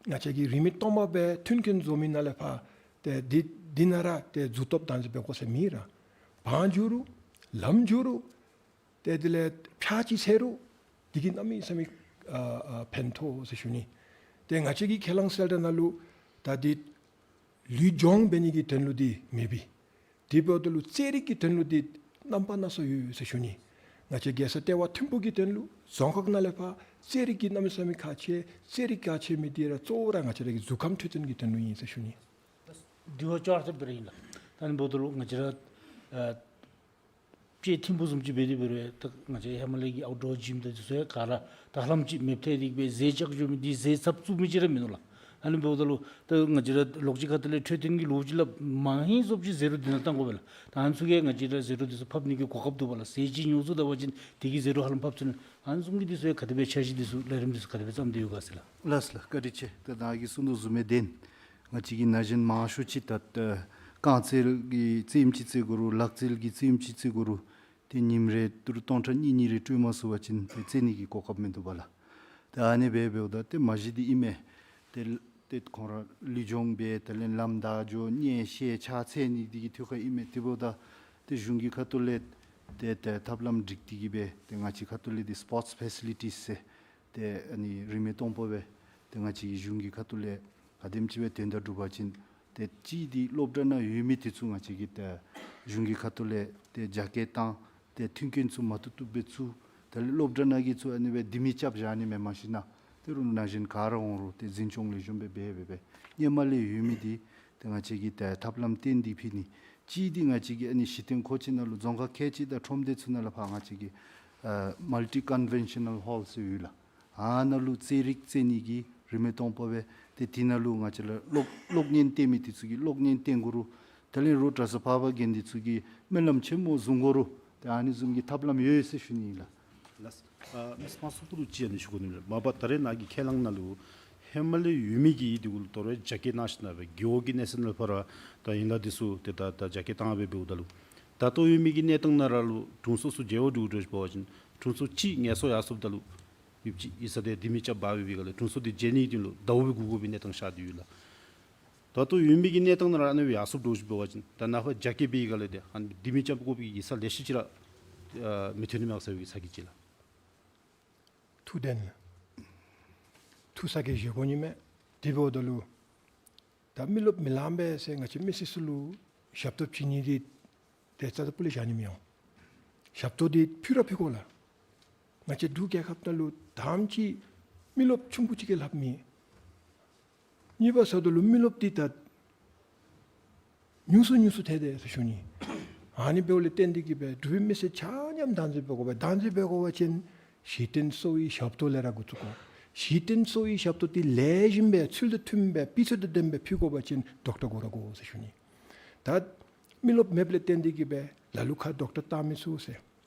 ང་བཅས་ཀྱི་རིན་མེད་སྟོང་པ་སྦེ་མཐུན་རྐྱེན་བཟོ་མི་ནང་ལས་ཕར་ཏེ་འདི་འདི་ནང་ར་ཏེ་གཟུགས་སྟོབས་བདག་འཛིན་འབད་དགོ་ཟེར་མེད་ར། བང་རྒྱུག་རུང་ལམ་རྒྱུག་རུང་ཏེ་དེ་ལས་ཕྱག་ཕྱིད་འཚལ་རུང་འདི་གིས་གནམ་མེད་ས་མེད་ཨ་ཨ་ཕན་ཐོགས་ཟེར་ཞུ་ནི། ཏེ་ང་བཅས་ཀྱི་ཁས་བླངས་གསལ་བསྒྲགས་ནང་ལུ་ད་འདི་ལུས་སྦྱོང་འབད་ནི་གི་དོན་ལུ་འདི་མེད་པས། དེ་འབདཝ་ད་ལུ་རྩེད་རིགས་ཀྱི་དོན་ལུ་འདི་རྣམ་པ་སྣ་ཚོགས་ཡོད་ཟེར་ཞུ་ནི། ང་བཅས་རྒྱལ་ས་ལྟེ་བ་ཐིམ་ཕུག་གི་དོན་ལུ་རྫོང་ཁག་ནང་ལས་ཕར་རྩེད་རིགས་ཀྱི་གནམ་མེད་ས་མེད་ཁག་ཆེ། རྩེད་རིགས་ཁག་ཆེ་མི་འདི་ར་གཙོ་བོ་ར་ང་བཅས་ར་གི་གཟུགས་ཁམས་འཕྲོད་བསྟེན་གྱི་དོན་ལུ་ཨིན་ཟེར་ཞུ་ནི། དེ་བ་ཅོག་ར་འཐདཔ་སྦེ་ར་ཨིན་ལགས། ད་ཨ་ནི་འབདཝ་ད་ལུ་ང་བཅས་ར་ཨ་ཅིག་ཐིམ་ཕུག་བཟུམ་ཅིག་འབད་དེ་འབད་རུང་ད་ང་བཅས་ཧེ་མ་ལས་ཀྱི་ཨའུཊ་ཌོར་ཇིམ་དང་འདི་ཚུ་ཡང་ག་ར་ད་ཧ་ལམ་ཅིག་མེདཔ་ཐལ་ཏེ་གི་སྦེ་ཟས་བཅག་འགྱོ་མི་འདི་ཟས་ཚབ་བཙུགས་མི་ཅིག་ར་མིན་འདུག་ལགས། ཨ་ནི་འབདཝ་ད་ལུ་ད་ང་བཅས་ར་ལོགས་ཅིག་ཁ་ཐུག་ལས་འཕྲོད་བསྟེན་གྱི་ལོ་རྒྱུས་ལུ་མ་ཧིང་སོབ་ཅིག་ཟད་འགྲོ་འདི་ནང་བཏང་དགོ་པས་ལགས། ད་ཨ་ནི་ཚུ་གིས་ང་བཅས་ར་ཟད་འགྲོ་འདི་ཚུ་ཕབ་ནི་གི་གོ་སྐབས་འདུག་པ་ལགས། ཟས་ཅིག་ཉོ་བཙུགས་ད་པ་ཅིན་དེ་གིས་ཟད་འགྲོ་ཧ་ལམ་ཕབ་ཚུགས་ནི། ཨ་ནི་བཟུམ་གྱི་འདི་ཚུ་ཡང་ག་དེ་སྦེ་འཆར་གཞི་འདི་ཚུ་ལས་རིམ་འདི་ཚུ་ག་དེ་སྦེ་བརྩམས་ཏེ་ཡོད་ག་ཟེར་ལགས། ལགས་སོ་ལགས། བཀའ་དྲིན་ཆེ། ད་ནཱ་གིས་གསུངས་དོ་བཟུམ་སྦེ་ཏེ་ང་བཅས་ཀྱིས་ན་གཞོན་མང་ཤོས་ཅིག་ད་ད་རྐང་རྩེད་ཀྱི་རྩེདམོ་ཅིག་རྩེད་དགོ་རུང་ལག་རྩེད་ཀྱི་རྩེདམོ་ཅིག་རྩེད་དགོ་རུང་ཏེ་ཉིནམ་རེ་ཏི་རུ་སྟོང་ཕྲག་གཉིས་གཉིས་རེ་སྤྲོད་མ་ཚུགས་པ་ཅིན་ཏེ་རྩེད་ནི་གི་གོ་སྐབས་མིན་འདུག་པ་ལགས། ཏེ་ཨ་ནི་སྦེ་འབདཝ་ད་ཏེ་མ་གཞི་འདི་ཨིན་མས། ཏེ་ཏེ་ཁོང་ར་ལུས་སྦྱོང་འབད་དེ་ལས་ལམ་བདའ་འགྱོ་གཉེན་བཤད་ཕྱག་འཚལ་ནི་འདི་གི་དུས་ཁར་ཨིན་མས། དེ་འབདཝ་ད་ཏེ་གཞུང་གི་ཁ་ཐུག་ལས་ཏེ་ཏེ་ཐབས་ལམ་སྒྲིག་སྟེ་གི་སྦེ་ཏེ་ང་བཅས་ཁ་ཐུག་ལས་འདི་སི་པོརཊསི་ཕེ་སི་ལི་ཊིས་ཟེར་ཏེ་ཨ་ནི་རིན་མེད་སྟོང་པ་སྦེ་ཏེ་ང་བཅས་ཀྱི་གཞུང་གི་ཁ་ཐུག་ལས་ག་དེམ་ཅིག་སྦེ་དོན་དག་སྒྲུབ་པ་ཅིན་ཏེ་གཅིག་འདི་སློབ་གྲྭ་ནང་ཡོད་མི་འདི་ཚུ་ང་བཅས་ཀྱིས་ཏེ་གཞུང་གི་ཁ་ཐུག་ལས་ཏེ་རྒྱ་སྐྱེད་བཏང་ཏེ་མཐུན་རྐྱེན་ཚུ་མ་བཏུབ་བཏུབ་སྦེ་བཙུགས། དེ་ལས་སློབ་གྲྭ་ནང་གི་ཚུ་ཨ་ནི་སྦེ་ལྡེ་མིག་རྐྱབ་བཞག་ནི་མེན། མ་གཞི་ནཱ་ཏེ་རུང་ན་གཞོན་ག་ར་འོང་རུང་ཏེ་འཛིན་སྐྱོང་ལེགས་ཤོམ་སྦེ་འབད་འབད་སྦེ་སྔོན་མ་ལས་ཡོད་མི་འདི་ཏེ་ང་བཅས་ཀྱིས་ཏེ་ཐབས་ལམ་བཏོན་ཏེ་ཕུལ་ནི། གཅིག་འདི་ང་བཅས་ཀྱིས་ཨ་ནི་གཞི་རྟེན་མཁོ་ཆས་ནང་ལུ་རྫོང་ཁག་ཁལ་གཅིག་དང་ཁྲོམ་སྡེ་ཚུ་ནང་ལས་ཕར་ང་བཅས་ཀྱིས་ཨ་མལ་ཊི་ཀོན་ཝེན་ཤ་ནཱལ་ཧོལ་ཟེར་ཡོད་ལགས། ཨ་ནཱ་ལུ་རྩེད་རིགས་རྩེད་ནི་གི་རིན་མེད་སྟོང་པ་སྦེ་ཏེ་དེ་ནང་ལུ་ང་བཅས་ར་གློག་གློག་བརྙན་སྟོན་མི་འདི་ཚུ་གིས་གློག་བརྙན་སྟོན་དགོ་རུང་དེ་ལས་རོགས་གྲྭ་ཚང་འཕགས་པ་རྒྱན་འདི་ཚུ་གིས་སྨོན་ལམ་ཆེན་མོ་བཟུང་དགོ་རུང་ཏེ་ཨ་ནི་བཟུམ་གྱི་ཐབས་ལམ་ཡོད་ཟེར་ཞུ་ནི་ཨིན་ལགས། ལགས། ཨ་མི་སེར་དམངས་གཙོ་ལུ་ཅིག་ཨ་ནི་ཞུ་དགོ་ནི་ལགས། མ་པ་ད་རེས་ནཱ་གི་ཁས་བླངས་ནང་ལུ་ཧེ་མ་ལས་ཡོད་མི་གི་འདི་གུ་ལུ་དོ་རུང་རྒྱ་སྐྱེད་གནང་ཞིནམ་ལས་རྒེད་འོག་གི་གནས་ཚད་ནང་ཕར་ད་ཡན་ལག་འདི་ཚུ་ཏེ་ད་ད་རྒྱ་སྐྱེད་བཏང་སྦེ་འབདཝ་ད་ལུ་ད་ལྟོ་ཡོད་མི་གི་གནས་སྟངས་ནང་ར་ལུ་དྲུང་འཚོ་ཚུ་བརྗེ་བ་འགྱོ་འགྱོཝ་འབད་བ་ཅིན་དྲུང་འཚོ་གཅིག་ངལ་གསོ་ཡར་སོངམ་ད་ལུ་ཡོདཔ་ཅིག་ཡིག་ཚང་འདི་ལྡེ་མིག་རྐྱབ་འབག་འབད་བའི་སྒང་ལས་དྲུང་འཚོ་འདི་བརྗེ་ནི་གི་དོན་ལུ་ཟླཝ་སྦེ་སྒུག་དགོ་པའི་གནས་སྟངས་ཤར་ཏེ་ཡོད་ལགས། ད་ལྟོ་ཡོད་མི་གི་གནས་སྟངས་ནང་ར་ཨ་ནི་སྦེ་ཡར་སོངམ་འགྱོཝ་འབད་བ་ཅིན་ད་ནཱ་ཕར་རྒྱ་སྐྱེད་འབད་བའི་སྒང་ལས་ཏེ་ཨ་ནི་ལྡེ་མིག་རྐྱབ་དགོ་པའི་ཡིག་ཚང་ལེ་ཤ་ཅིག་ར་ཨ་མི་ཐོན་ནི་མས་ཟེར་བའི་ཚ་གྱང་ཅིག་ལགས། ཐུགས་བདེན་ལགས། ཐུགས་ས་གི་བཞེས་སྒོ་ཨིན་མས། དེ་འབདཝ་ད་ལུ་ད་མི་རློབས་མི་ལངམ་སྦེ་ཟེར་ང་བཅས་མི་སེར་ཚུ་ལུ་ཞབས་ཏོག་བྱིན་ནི་འདི་ཏེ་རྩ་དང་སྤུ་ལས་བཞག་ནི་མི་འོང་། ཞབས་ཏོག་འདི་ཕུལ་ར་ཕུལ་དགོ་ལགས། ང་བཅས་འབྲུག་རྒྱལ་ཁབ་ནང་ལུ་དང་པ་ཅིག་མི་རློབས་ཆུང་ཀུ་ཅིག་གིས་ལྷགཔ་མེད། གཉིས་པ་ཟེརཝ་ད་ལུ་མི་རློབས་འདི་ད་ཉུང་སུ་ཉུང་སུ་ཐལ་ཏེ་ཟེར་ཞུ་ནི། ཨ་ནི་འབདཝ་ལས་བརྟེན་ཏེ་གི་སྦེ་འབྲུག་པའི་མི་སེར་ཆ་མཉམ་བདག་འཛིན་འབད་དགོ་པས། བདག་འཛིན་འབད་དགོ་པ་ཅིན་གཞི་རྟེན་གསོ་བའི་ཞབས་ཏོག་ལས་ར་འགོ་བཙུགས་དགོ། གཞི་རྟེན་གསོ་བའི་ཞབས་ཏོག་འདི་ལེགས་ཤོམ་སྦེ་ཚུལ་དང་མཐུནམ་སྦེ་སྤུས་ཚད་དང་ལྡནམ་སྦེ་ཕུལ་དགོ་པ་ཅིན་ཌོག་ཊར་དགོ་ར་དགོ་ཟེར་ཞུ་ནི། ད་མི་རློབས་མེདཔ་ལས་བརྟེན་ཏེ་གི་སྦེ་ལ་ལུ་ཁར་ཌོག་ཊར་བཏང་མི་ཚུགས་ཟེར།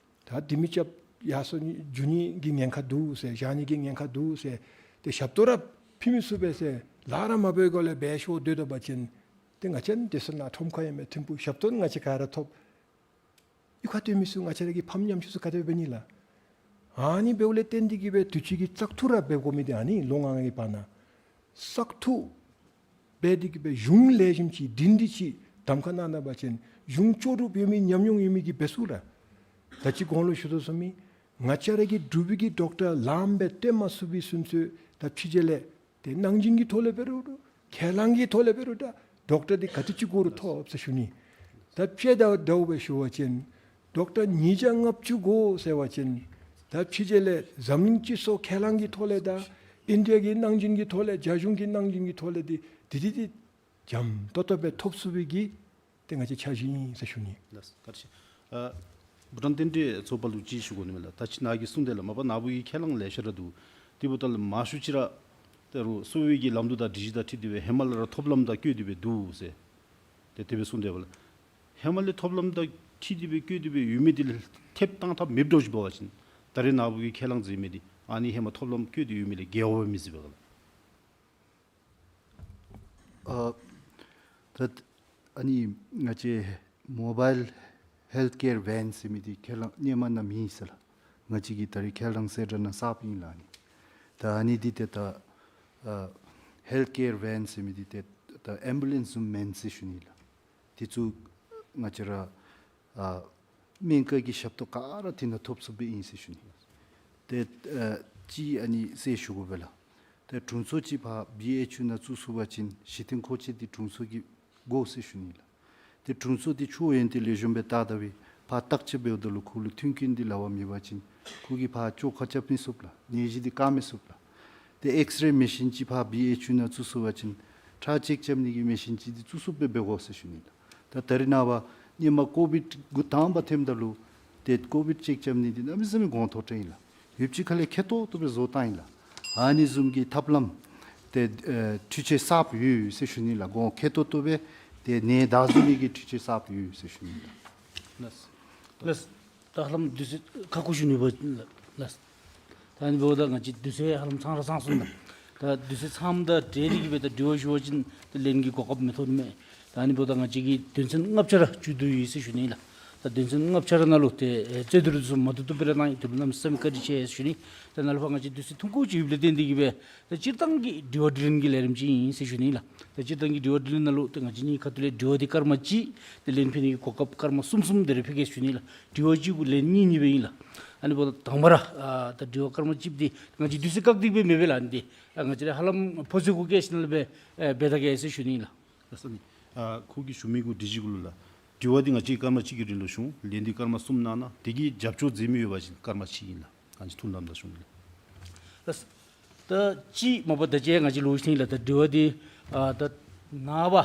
ད་ལྡེ་མིག་རྐྱབ་ཡར་སོང་ནི་འགྱོ་ནི་གི་ཉེན་ཁ་འདུག་ཟེར། བཞག་ནི་གི་ཉེན་ཁ་འདུག་ཟེར། ཏེ་ཞབས་ཏོག་ར་ཕུལ་མི་ཚུགས་པས་ཟེར། ལཱ་ར་མ་འབད་བའི་སྒང་ལས་འབད་ཤོར་སྡོད་ད་པ་ཅིན་ཏེ་ང་བཅས་སྡོད་ས་ནཱ་ཁྲོམ་ཁར་ཨིན་མས། ཐིམ་ཕུག། ཞབས་ཏོག་ང་བཅས་ག་ར་ཐོབ། གཡུས་ཁར་སྡོད་མི་ཚུ་ང་བཅས་ར་གི་ཕམ་ཉམ་ཆུང་ཚུ་ག་དེ་འབད་ནི་ལགས། ཨ་ནི་འབདཝ་ལས་བརྟེན་ཏེ་གིས་སྦེ་དུས་ཅི་གི་བཙག་འཐུ་ར་འབད་དགོ་མི་འདི་ཨ་ནི་ལོ་ལྔ་ལྔའི་བར་ན་བཙག་འཐུ་འབད་དེ་གིས་སྦེ་གཞུང་ལེགས་ཤོམ་ཅིག་སྒྲིང་སྒྲི་ཅིག་གདམ་ཁ་གནང་ད་པ་ཅིན་གཞུང་ལྕོགས་གྲུབ་ཡོད་མི་ཉམས་མྱོང་ཡོད་མི་གིས་འབད་ཚུགས་ར། ད་ཅི་གོང་ལུ་ཞུ་དོ་བཟུམ་སྦེ་ང་བཅས་ར་གི་འབྲུག་པའི་གི་ཌོག་ཊར་ལངམ་སྦེ་སྟོན་མ་ཚུགས་པའི་ཚུན་ཚོད་ད་ཕྱི་རྒྱལ་ལས་ཏེ་གནང་སྦྱིན་གྱི་ཐོག་ལས་འབད་རུང་ཁས་བླངས་ཀྱི་ཐོག་ལས་འབད་རུང་ད་ཌོག་ཊར་འདི་ག་དེ་ཅིག་དགོ་རུང་ཐོབ་ཟེར་ཞུ་ནི། ད་དཔྱེ་ད་ད་འབད་ཞུ་བ་ཅིན་ཌོག་ཊར་ཉིས་བརྒྱ་ལྔ་བཅུ་དགོ་ཟེར་བ་ཅིན་ད་ཕྱི་རྒྱལ་ལས་འཛམ་གླིང་སྤྱི་ཚོགས་ཁས་བླངས་ཀྱི་ཐོག་ལས་དང་ཨིན་ཌི་ཡ་གི་གནང་སྦྱིན་གྱི་ཐོག་ལས་རྒྱ་གཞུང་གི་གནང་སྦྱིན་གྱི་ཐོག་ལས་འདི་འདི་འདི་འདི་འཇམ་ཏོག་ཏོ་སྦེ་ཐོབ་ཚུགས་པའི་གི་ཏེ་ང་བཅས་འཆར་གཞི་ཨིན་ཟེར་ཞུ་ནི། ལགས་སོ། བཀའ་དྲིན་ཆེ། ཨ་བྷུ་ཊཱན་རྟེན་འབྲེལ་ཚོགས་པ་ལུ་ཅིག་ཞུ་དགོ་ནི་མས་ལགས། ད་ཅི་ནཱ་གིས་གསུངས་དེས་ལགས། མ་པ་ནཱ་བུ་གི་ཁས་བླངས་ལེ་ཤ་ར་འདུག། དེ་འབདཝ་ད་ལུ་མང་ཤོས་ཅིག་ར་ད་རུང་གསོ་བའི་གི་ལམ་དུ་དང་སྒྲིག་གཞི་དང་འཁྲིལ་ཏེ་སྦེ་ཧེ་མ་ལས་ར་ཐོབ་ལམ་དང་བཀོད་དེ་སྦེ་འདུག་ཟེར་ཏེ་དེ་སྦེ་གསུངས་དེས་པ་ལགས། ཧེ་མ་ལས་ཐོབ་ལམ་དང་འཁྲིལ་ཏེ་སྦེ་བཀོད་དེ་སྦེ་ཡོད་མི་འདི་ལས་ཐེབས་བཏང་ཐབས་མེདཔ་འདྲཝ་ཅིག་འབད་བ་ཅིན་ད་རེས་ནཱ་བུ་གིས་ཁས་བླངས་མཛད་མི་འདི་ཨ་ནི་ཧེ་མ་ཐོབ་ལམ་བཀོད་དེ་ཡོད་མི་ལས་བརྒལ་བ་མི་སྲིད་པས་ག་ལགས། ཨ་ད་ཨ་ནི་ང་བཅས་མོ་བཱའིལ་ཧེལཐ་ཀེར་ཝེན་ཟེར་མི་འདི་ཁས་བླངས་སྔོན་མ་ནང་མེད་ཟེར་ལགས། ང་བཅས་ཀྱིས་ད་རེས་ཁས་བླངས་གསལ་བསྒྲགས་ནང་གསརཔ་ཨིན་ལགས། ཨ་ནི་ད་ཨ་ནི་འདི་ཏེ་ད་ཨ་ཧེལཐ་ཀེར་ཝེན་ཟེར་མི་འདི་ཏེ་ད་ཨེམ་བུ་ལེནསི་བཟུམ་མེན་ཟེར་ཞུ་ནི་ལགས། དེ་ཚུ་ང་བཅས་ར་ཨ་སྨན་ཁང་གི་ཞབས་ཏོག་ག་ར་དེ་ནང་ཐོབ་ཚུགསཔ་སྦེ་ཨིན་ཟེར་ཞུ་ནི། ཏེ་ཨ་ཅིག་ཨ་ནི་གསལ་ཞུ་དགོ་པས་ལགས། ཏེ་དྲུང་འཚོ་ཅིག་ཕར་བི་ཨེཆ་ཡུ་ནང་བཙུགས་ཚུགས་པ་ཅིན་གཞི་རྟེན་མཁོ་ཆས་འདི་དྲུང་འཚོ་གིས་དགོ་ཟེར་ཞུ་ནི་ལགས། ཏེ་དྲུང་འཚོ་འདི་ཆོས་ཡོན་ཏན་ལེགས་ཤོམ་སྦེ་བལྟ་ད་སྦེ་ཕར་བརྟག་དཔྱད་འབདཝ་ད་ལུ་ཁོ་ལུ་མཐུན་རྐྱེན་འདི་ལ་བ་མེད་པ་ཅིན་ཁོ་གིས་ཕར་བཅོས་ཁ་རྐྱབ་མི་ཚུགས་ལགས། ནད་གཞི་འདི་བཀག་མི་ཚུགས་ལགས། ཏེ་ཨེགསི་རེ་མེ་ཤིན་ཅིག་ཕར་བི་ཨེཆ་ཡུ་ནང་བཙུགས་ཚུགས་པ་ཅིན་ཁྲག་ཅེཀ་རྐྱབ་ནི་གི་མེ་ཤིན་ཅིག་འདི་བཙུགས་ཚུགསཔ་སྦེ་འབད་དགོ་ཟེར་ཞུ་ནི་ལགས། ད་ད་རེས་ནངས་པ་སྔོན་མ་ཀོ་བིཌ་འགོ་དང་པ་ཐོནམ་ད་ལུ་ཏེ་ཀོ་བིཌ་ཅེཀ་རྐྱབ་ནི་འདི་གནམ་མེད་ས་མེད་གོང་མཐོ་དྲགས་ཨིན་ལགས། ཡུདཔ་ཅིག་ཁ་ལས་མཁས་ཏོག་ཏོ་སྦེ་བཟོ་བཏང་ཡི་ལགས། ཨ་ནི་བཟུམ་གྱི་ཐབས་ལམ་ཏེ་ཨེ་འཕྲུལ་ཆས་གསརཔ་ཡོད་ཟེར་ཞུ་ནི་ལགས། གོང་མཁས་ཏོག་ཏོ་སྦེ་ཏེ་ནད་བདག་འཛིན་ནི་གི་འཕྲུལ་ཆས་གསརཔ་ཡོད་ཟེར་ཞུ་ནི་ལགས། ལགས། ལགས། ད་ཧ་ལམ་དུས་ཚོད་ཁག་ཁུ་ཞུ་ནི་པ་ལགས། ད་ཨ་ནི་འབདཝ་ད་ང་བཅས་དུས་ཚོད་ཧ་ལམ་ཚང་ར་ཚང་སོང་ལགས། ད་དུས་ཚོད་ཚངམ་དང་འབྲེལ་ཏེ་གིས་སྦེ་ད་དྲི་བ་ཞུ་བ་ཅིན་ཏེ་ལན་གྱི་གོ་སྐབས་མི་ཐོབ་ནི་མས། ད་ཨ་ནི་འབདཝ་ད་ང་བཅས་ཀྱིས་དོན་ཚན་ལྔ་བཅུ་ར་བཅུད་བསྡུ་ཡི་ཟེར་ཞུ་ནི་ལགས། ད་དོན་ཚན་ལྔ་བཅུ་ར་ནང་ལུ་ཏེ་ཨེ་རྩོད་བསྡུར་ཚུ་མ་བཏུབ་བཏུབ་སྦེ་ར་གནང་ཡི། དེ་ལུ་གནམ་མེད་ས་མེད་བཀའ་དྲིན་ཆེ་ཟེར་ཞུ་ནི། ད་ནཱ་ལུ་ཕར་ང་བཅས་དུས་ཚོད་ཐུང་ཀུ་ཅིག་ཡོདཔ་ལས་བརྟེན་ཏེ་གིས་སྦེ་ད་སྤྱིར་བཏང་གི་དྲི་བ་དྲིས་ལན་གྱི་ལས་རིམ་ཅིག་ཨིན་ཟེར་ཞུ་ནི་ལགས། ད་སྤྱིར་བཏང་གི་དྲི་བ་དྲིས་ལན་ནང་ལུ་ཏེ་ང་བཅས་གཉིས་ཁ་ཐུག་ལས་དྲི་བ་འདི་སྐར་མ་གཅིག་ཏེ་ལན་ཕུལ་ནི་གི་གོ་སྐབས་སྐར་མ་གསུམ་གསུམ་དེ་རེ་ཕུལ་གེ་ཟེར་ཞུ་ནི་ལགས། དྲི་བ་གཅིག་གུ་ལན་གཉིས་གཉིས་སྦེ་ཨིན་ལགས། ཨ་ནི་འབདཝ་ད་དང་པ་ར་ཨ་ད་དྲི་བ་སྐར་མ་གཅིག་འདི་ང་བཅས་དུས་ཚོད་བཀག་སྟེ་གིས་སྦེ་མེད་པས་ལགས། ཨ་ནི་འདི་ཨ་ང་བཅས་ར་ཧ་ལམ་ཕོ་ཚོད་གུ་སྐྱེལ་ཞིནམ་ལས་སྦེ་ཨེ་འབད་ད་གེ་ཟེར་ཞུ་ནི་ལགས། ལགས་སོ་ནི། ཨ་ཁོ་གིས་ཞུ་མི་གུ་དྲི་གཞི་གུ་ལུ་ལགས། དྲི་བ་འདི་ང་བཅས་སྐར་མ་གཅིག་གི་རིང་ལུ་ཞུ་འོང་། ལན་འདི་སྐར་མ་གསུམ་གནང་གནང་། དེ་གིས་རྒྱབ་སྐྱོར་མཛད་མི་ཡོད་པ་ཅིན་སྐར་མ་གཅིག་ཨིན་ལགས། ང་བཅས་ཐུགས་ལམ་དང་ཞུ་ནི་ལགས། ལགས། ད་ཅིག་མ་པ་ད་ཅི་ང་བཅས་ལོག་ཞུ་ནི་ལགས། ད་དྲི་བ་འདི་ཨ་ད་ནངས་པ་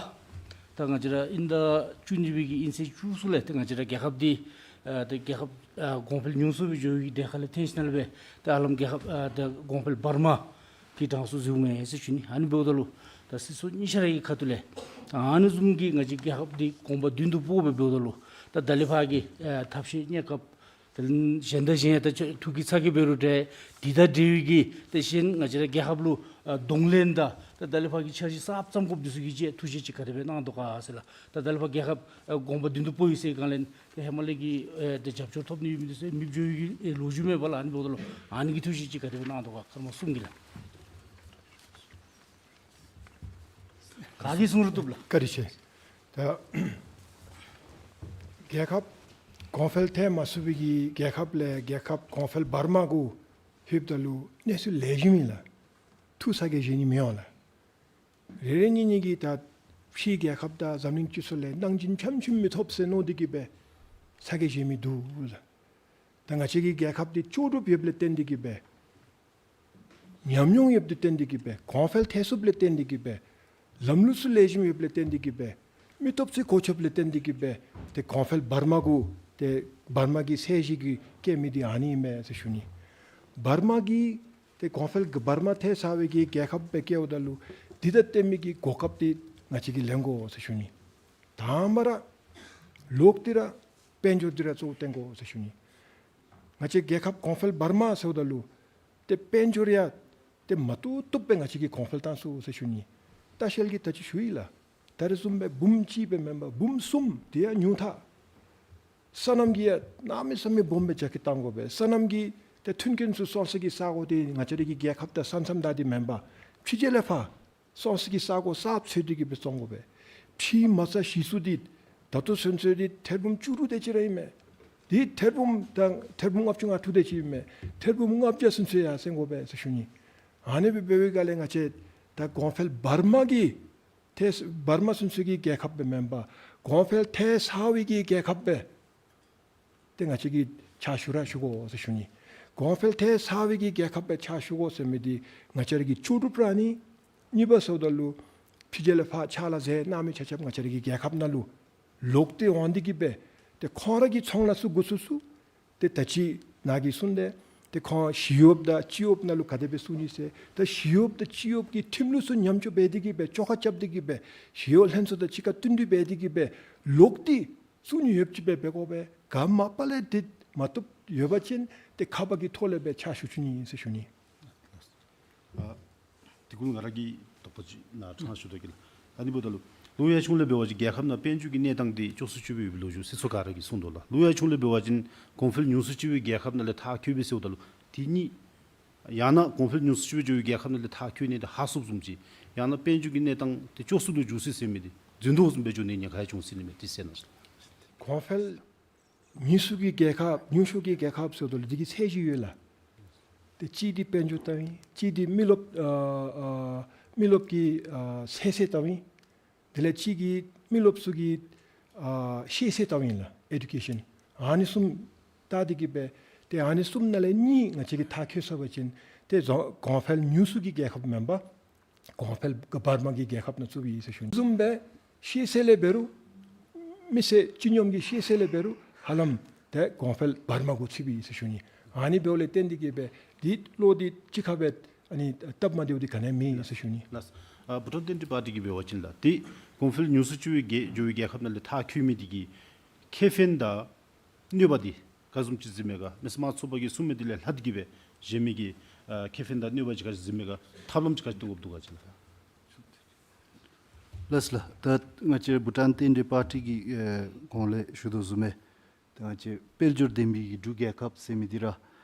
ད་ང་བཅས་ར་དབྱིན་ཟླ་བཅུ་གཉིས་པའི་གི་དབྱིན་ཚེས་བཅུ་གསུམ་ལས་ཏེ་ང་བཅས་ར་རྒྱལ་ཁབ་འདི་ཨ་ད་རྒྱལ་ཁབ་ཨ་གོང་འཕེལ་ཉུང་སུ་སྦེ་འགྱོ་བའི་གི་གྲས་ཁ་ལས་འཐོན་ཞིནམ་ལས་སྦེ་ད་ཧ་ལམ་རྒྱལ་ཁབ་ཨ་ད་གོང་འཕེལ་བར་མ་གི་གྲངས་སུ་འཛུལཝ་མས་ཟེར་ཞུ་ནི། ཨ་ནི་འབདཝ་ད་ལུ་ད་སྲིད་ཚོགས་གཉིས་ཆ་ར་གི་ཁ་ཐུག་ལས་ཨ་ནི་བཟུམ་གྱི་ང་བཅས་རྒྱལ་ཁབ་འདི་གོམ་པ་མདུན་དུ་སྤོ་སྦེ་འབདཝ་ད་ལུ་ད་ད་ལས་ཕར་གྱི་ཨ་ཐབས་ཤེས་གནས་སྐབས་ད་གཞན་དང་གཞན་ཡང་ད་ཐུགས་ཀྱི་ཚ་གྱང་འབད་རུང་འདྲ། དེ་དང་འབྲེལ་བའི་གི་ད་གཞན་ང་བཅས་ར་རྒྱལ་ཁབ་ལུ་ཨ་གདོང་ལེན་དང་ད་ད་ལས་ཕར་གྱི་འཆར་གཞི་གསརཔ་བརྩམ་དགོཔ་འདི་ཚུ་གི་ཅིག་ཐུགས་བཞེད་ཅིག་ག་དེ་སྦེ་གནང་དོ་ག་ཟེར་ལགས། ད་ད་ལས་ཕར་རྒྱལ་ཁབ་ཨ་གོམ་པ་མདུན་དུ་སྤོ་ཡི་ཟེར་སྒང་ལས་ད་ཧེ་མ་ལས་ཀྱི་ཨེ་ད་རྒྱབ་སྐྱོར་ཐོབ་ནི་ཡོད་མི་འདི་ཚུ་མེདཔ་འགྱོ་བའི་གི་ཨེ་ལོ་རྒྱུས་མས་པ་ལགས། ཨ་ནི་འབདཝ་ད་ལུ་ཨ་ནི་གི་ཐུགས་བཞེད་ཅིག་ག་དེ་སྦེ་གནང་དོ་ག། སྐར་མ་གསུམ་གྱི་ལགས། ག་གིས་གསུང་རུང་བཏུབ་ལགས། བཀའ་དྲིན་ཆེ། ད་རྒྱལ་ཁབ་གོང་འཕེལ་ཐལ་མ་ཚུགས་པའི་གི་རྒྱལ་ཁབ་ལས་རྒྱལ་ཁབ་གོང་འཕེལ་བར་མ་གུ་ལྷོདཔ་ད་ལུ་གནས་ཚུལ་ལེགས་ཤོམ་ཨིན་ལགས། ཐུགས་ཚ་གྱང་བཞེས་ནི་མི་འོང་ལགས། རེ་རེ་གཉིས་གཉིས་ཀྱིས་ད་ཕྱིའི་རྒྱལ་ཁབ་དང་འཛམ་གླིང་སྤྱི་ཚོགས་ལས་གནང་སྦྱིན་ཕྱམ་ཕྱིམ་མི་ཐོབ་ཟེར་མནོ་སྟེ་གིས་སྦེ་ཚ་གྱང་བཞེས་མི་འདུག་ལགས། ད་ང་བཅས་ཀྱི་རྒྱལ་ཁབ་འདི་ལྕོགས་གྲུབ་ཡོདཔ་ལས་བརྟེན་ཏེ་གིས་སྦེ་ཉམས་མྱོང་ཡོདཔ་ལས་བརྟེན་ཏེ་གིས་སྦེ་གོང་འཕེལ་ཐལ་ཚུགསཔ་ལས་བརྟེན་ཏེ་གིས་སྦེ་ལམ་ལུགས་ཚུ་ལེགས་ཤོམ་ཡོདཔ་ལས་བརྟེན་ཏེ་གིས་སྦེ་མི་སྟོབས་ཚུ་གོ་ཆོདཔ་ལས་བརྟེན་ཏེ་གིས་སྦེ་ཏེ་གོང་འཕེལ་བར་མ་གུ་ཏེ་བར་མ་གི་ཚད་གཞི་གི་བཀལ་མི་འདི་ཨ་ནི་ཨིན་མས་ཟེར་ཞུ་ནི། བར་མ་གི་ཏེ་གོང་འཕེལ་གྱི་བར་མ་ཐལ་ཚར་བའི་གི་རྒྱལ་ཁབ་སྦེ་བཀལཝ་ད་ལུ་འདི་དང་བསྟུན་མི་གི་གོ་སྐབས་འདི་ང་བཅས་ཀྱིས་ལེན་དགོ་ཟེར་ཞུ་ནི། དང་པ་ར་ལོག་སྟེ་ར་དཔལ་འབྱོར་འདི་ར་གཙོ་བོ་བཏོན་དགོ་ཟེར་ཞུ་ནི། ང་བཅས་རྒྱལ་ཁབ་གོང་འཕེལ་བར་མ་ཟེརཝ་ད་ལུ་ཏེ་དཔལ་འབྱོར་ཡང་ཏེ་མ་བཏུབ་བཏུབ་སྦེ་ང་བཅས་ཀྱིས་གོང་འཕེལ་བཏང་ཚུགས་ཟེར་ཞུ་ནི། ལྟ་བཤལ་གྱིས་ད་ཅི་ཞུ་ཡི་ལགས། ད་རེས་བཟུམ་སྦེ་འབུམ་གཅིག་སྦེ་མེན་པར་འབུམ་གསུམ་དེ་ཡང་ཉུང་མཐའ། སོ་ནམ་གྱི་ཡང་གནམ་མེད་ས་མེད་སྦོམ་སྦེ་རྒྱ་སྐྱེད་བཏང་དགོ་པས། སོ་ནམ་གྱི་ ཏེ་མཐུན་རྐྱེན་ཚུ་སོང་ས་གི་ས་གོ་འདི་ང་བཅས་ར་གི་རྒྱལ་ཁབ་དང་ས་མཚམས་བདའ་སྟེ་མེན་པར་ཕྱི་རྒྱལ་ལས་ཕར་སོང་ས་གི་ས་གོ་གསརཔ་འཚོལ་ཏེ་གི་སྦེ་བཙོང་དགོ་པས། ཕྱི་མ་རྩ་གཞི་ཚུ་འདི་ད་ལྟོ་ཚུན་ཚོད་འདི་ཐེར་འབུམ་བཅུ་དྲུག་དེ་ཅིག་ར་ཨིན་མས། འདི་ཐེར་འབུམ་དང་ཐེར་འབུམ་ལྔ་བཅུ་ང་དྲུག་དེ་ཅིག་ཨིན་མས། ཐེར་འབུམ་ལྔ་བརྒྱ་ཚུན་ཚོད་ཡར་སེང་དགོ་པས་ཟེར་ཞུ་ནི། ཨ་ནི་སྦེ་འབད་བའི་སྒང་ལས་ང་བཅས་ད་གོང་འཕེལ་འབར་མ་གི་ཏེ་འབར་མ་ཚུན་ཚོད་ཀྱི་རྒྱལ་ཁབ་སྦེ་མེན་པར་གོང་འཕེལ་ཐལ་ཚར་བའི་གི་རྒྱལ་ཁབ་སྦེ་ཏེ་ང་བཅས་ཀྱིས་ཕྱག་ཞུ་ར་ཞུ་དགོ་ཟེར་ཞུ་ནི། གོང་འཕེལ་ཐལ་ཚར་བའི་གི་རྒྱལ་ཁབ་སྦེ་ཕྱག་ཞུ་དགོ་ཟེར་མི་འདི་ང་བཅས་ར་གི་ལྕོགས་གྲུབ་ར་ཨ་ནི། གཉིས་པ་ཟེརཝ་ད་ལུ་ཕྱི་རྒྱལ་ལས་ཕར་ཕྱག་ལཱ་མཛད་གནང་མི་ཆ་ཁྱབ་ང་བཅས་ར་གི་རྒྱལ་ཁབ་ནང་ལུ་ལོག་སྟེ་འོང་སྟེ་གི་སྦེ་ཏེ་ཁོང་ར་གི་ཚོང་ལཱ་ཚུ་འགོ་བཙུགས་ཚུགས། ཏེ་ད་ཅི་ནཱ་གིས་གསུངས་ཏེ་ཏེ་ཁོང་ཞི་གཡོགཔ་དང་སྤྱི་གཡོགཔ་ནང་ལུ་ག་དེ་སྦེ་བཙུགས་ནི་ཟེར། ད་ཞི་གཡོགཔ་དང་སྤྱི་གཡོགཔ་ཀྱི་ཁྲིམས་ལུགས་ཚུ་ཉམས་བཅོས་འབད་དེ་གི་སྦེ་བཅོ་ཁ་རྐྱབ་སྟེ་གི་སྦེ་ཞི་གཡོག་ལྷན་ཚོགས་དང་གཅིག་ཁར་བསྟུན་གྲོས་འབད་དེ་གི་སྦེ་ལོག་སྟེ་བཙུགས་ནི་ཡོདཔ་ཅིག་སྦེ་འབད་དགོ་པས། ག་མ་པ་ལས་དེ་མ་བཏུབ་ཡོད་པ་ཅིན་ཏེ་ཁ་པར་གྱི་ཐོག་ལས་སྦེ་ཕྱག་ཞུ་བཅུག་ནི་ཨིན་ཟེར་ཞུ་ནི། ཨ་དེ་གུ་ང་ར་གིས་དོགས་པ་ཅིག་ནཱ་ཕྲང་ཞུ་དོ་གི་ལགས། ཨ་ནི་འབདཝ་ད་ལུ་ལོ་ཡར་བྱུང་ལས་འབད་བ་ཅིན་རྒྱལ་ཁབ་ནང་དཔལ་འབྱོར་གྱི་གནས་སྟངས་འདི་སྐྱོ་སུ་ཅིག་སྦེ་ཡོདཔ་ལོ་རྒྱུས་ཚུ་ག་ར་གིས་གསུངས་དོ་ལགས། ལོ་ཡར་བྱུང་ལས་འབད་བ་ཅིན་གོང་འཕེལ་ཉུང་སུ་ཅིག་སྦེ་རྒྱལ་ཁབ་ནང་ལས་མཐར་འཁྱོལ་སྦེ་ཟེརཝ་ད་ལུ་དེ་གཉིས་ཡང་ན་གོང་འཕེལ་ཉུང་སུ་ཅིག་སྦེ་འགྱོ་བའི་རྒྱལ་ཁབ་ནང་ལས་མཐར་འཁྱོལ་ནི་དེ་ཧ་སུབ་བཟུམ་ཅིག་ཡང་ན་དཔལ་འབྱོར་གྱི་གནས་སྟངས་དེ་སྐྱོ་སུ་ལུ་འགྱོ་ཅི་ཟེར་མི་དེ་རྫུན་དོ་བཟུམ་སྦེ་འགྱོ་ནི་ཉེན་ཁ་ཡང་བྱུང་སྲིད་ནི་མས། དེ་ཟེར་གནང་ཤིག། གོང་འཕེལ་ཉུང་སུ་གི་རྒྱལ་ཁབ་ཉུང་ཤོས་ཀྱི་རྒྱལ་ཁབ་ཟེརཝ་ད་ལུ་དེ་གི་ཚད་ཅིག་ཡོད་ལགས། ཏེ་གཅིག་འདི་དཔལ་འབྱོར་ལྟ་བུ་ཨིན། གཅིག་འདི་མི་རློབས་ཨ་ཨ་མི་རློབས་ཀྱི་ཨ་ཚད་ཚད་ལྟ་བུ་ཨིན། དེ་ལས་གཅིག་གི་མི་རློབས་ཚུ་གི་ཨ་ཤེས་ཚད་ལྟ་བུ་ཨིན་ལགས། ཨེ་ཌུ་ཀེ་ཤཱན། ཨ་ནི་གསུམ་བལྟ་སྟེ་གི་སྦེ་ཏེ་ཨ་ནི་གསུམ་ནང་ལས་གཉིས་ང་བཅས་ཀྱིས་མཐར་འཁྱོལ་ཚར་བ་ཅིན་ཏེ་གོང་འཕེལ་ཉུང་སུ་གི་རྒྱལ་ཁབ་མེན་པར་གོང་འཕེལ་འབར་མ་གི་རྒྱལ་ཁབ་ནང་བཙུགས་པའི་ཨིན་ཟེར་ཞུ་ནི། བཟུམ་སྦེ་ཤེས་ཚད་ལས་འབད་རུང་མི་སེར་སྤྱི་སྙོམས་ཀྱི་ཤེས་ཚད་ལས་འབད་རུང་ཧ་ལམ་ཏེ་གོང་འཕེལ་འབར་མ་གུ་ཚུད་པའི་ཨིན་ཟེར་ཞུ་ནི། ཨ་ནི་འབདཝ་ལས་བརྟེན་ཏེ་གི་སྦེ་འདི་བློ་འདི་གཅིག་ཁར་སྦེ་ཨ་ནི་སྟབས་མ་བདེཝ་འདི་ག་ནི་ཡང་མེད་ཟེར་ཞུ་ནི། ལགས། ཨ་བྷུ་ཊཱན་བསྟན་འགྲོའི་པར་ཊི་གིས་འབད་བ་ཅིན་ལགས་ཏེ་གོང་འཕེལ་ཉུང་སུ་ཅིག་སྦེ་འགྱོ་བའི་རྒྱལ་ཁབ་ནང་ལས་མཐར་འཁྱོལ་མི་དེ་གི་ཁེ་ཕན་དང་གནོད་པ་འདི་ག་བཟུམ་ཅིག་གཟིགས་མས་ག། མི་སེར་དམངས་གཙོའི་པ་གིས་གསུངས་མི་དེ་ལས་ལྷག་སྟེ་གི་སྦེ་གཞན་མི་གི་ཨ་ཁེ་ཕན་དང་གནོད་པ་ཅིག་ག་ཅི་གཟིགས་མས་ག། ཐབས་ལམ་ཅིག་ག་ཅི་བཏོན་དགོཔ་འདུག་ག་ཅི་ལགས། ལགས་ལགས། ད་ང་བཅས་བྷུ་ཊཱན་བསྟན་འགྲོའི་པར་ཊི་གིས་ཨེ་གོང་ལས་ཞུ་དོ་བཟུམ་སྦེ་ད་ང་བཅས་དཔལ་འབྱོར་ལྡན་པའི་གི་འབྲུག་རྒྱལ་ཁབ་ཟེར་མི་འདི་ར་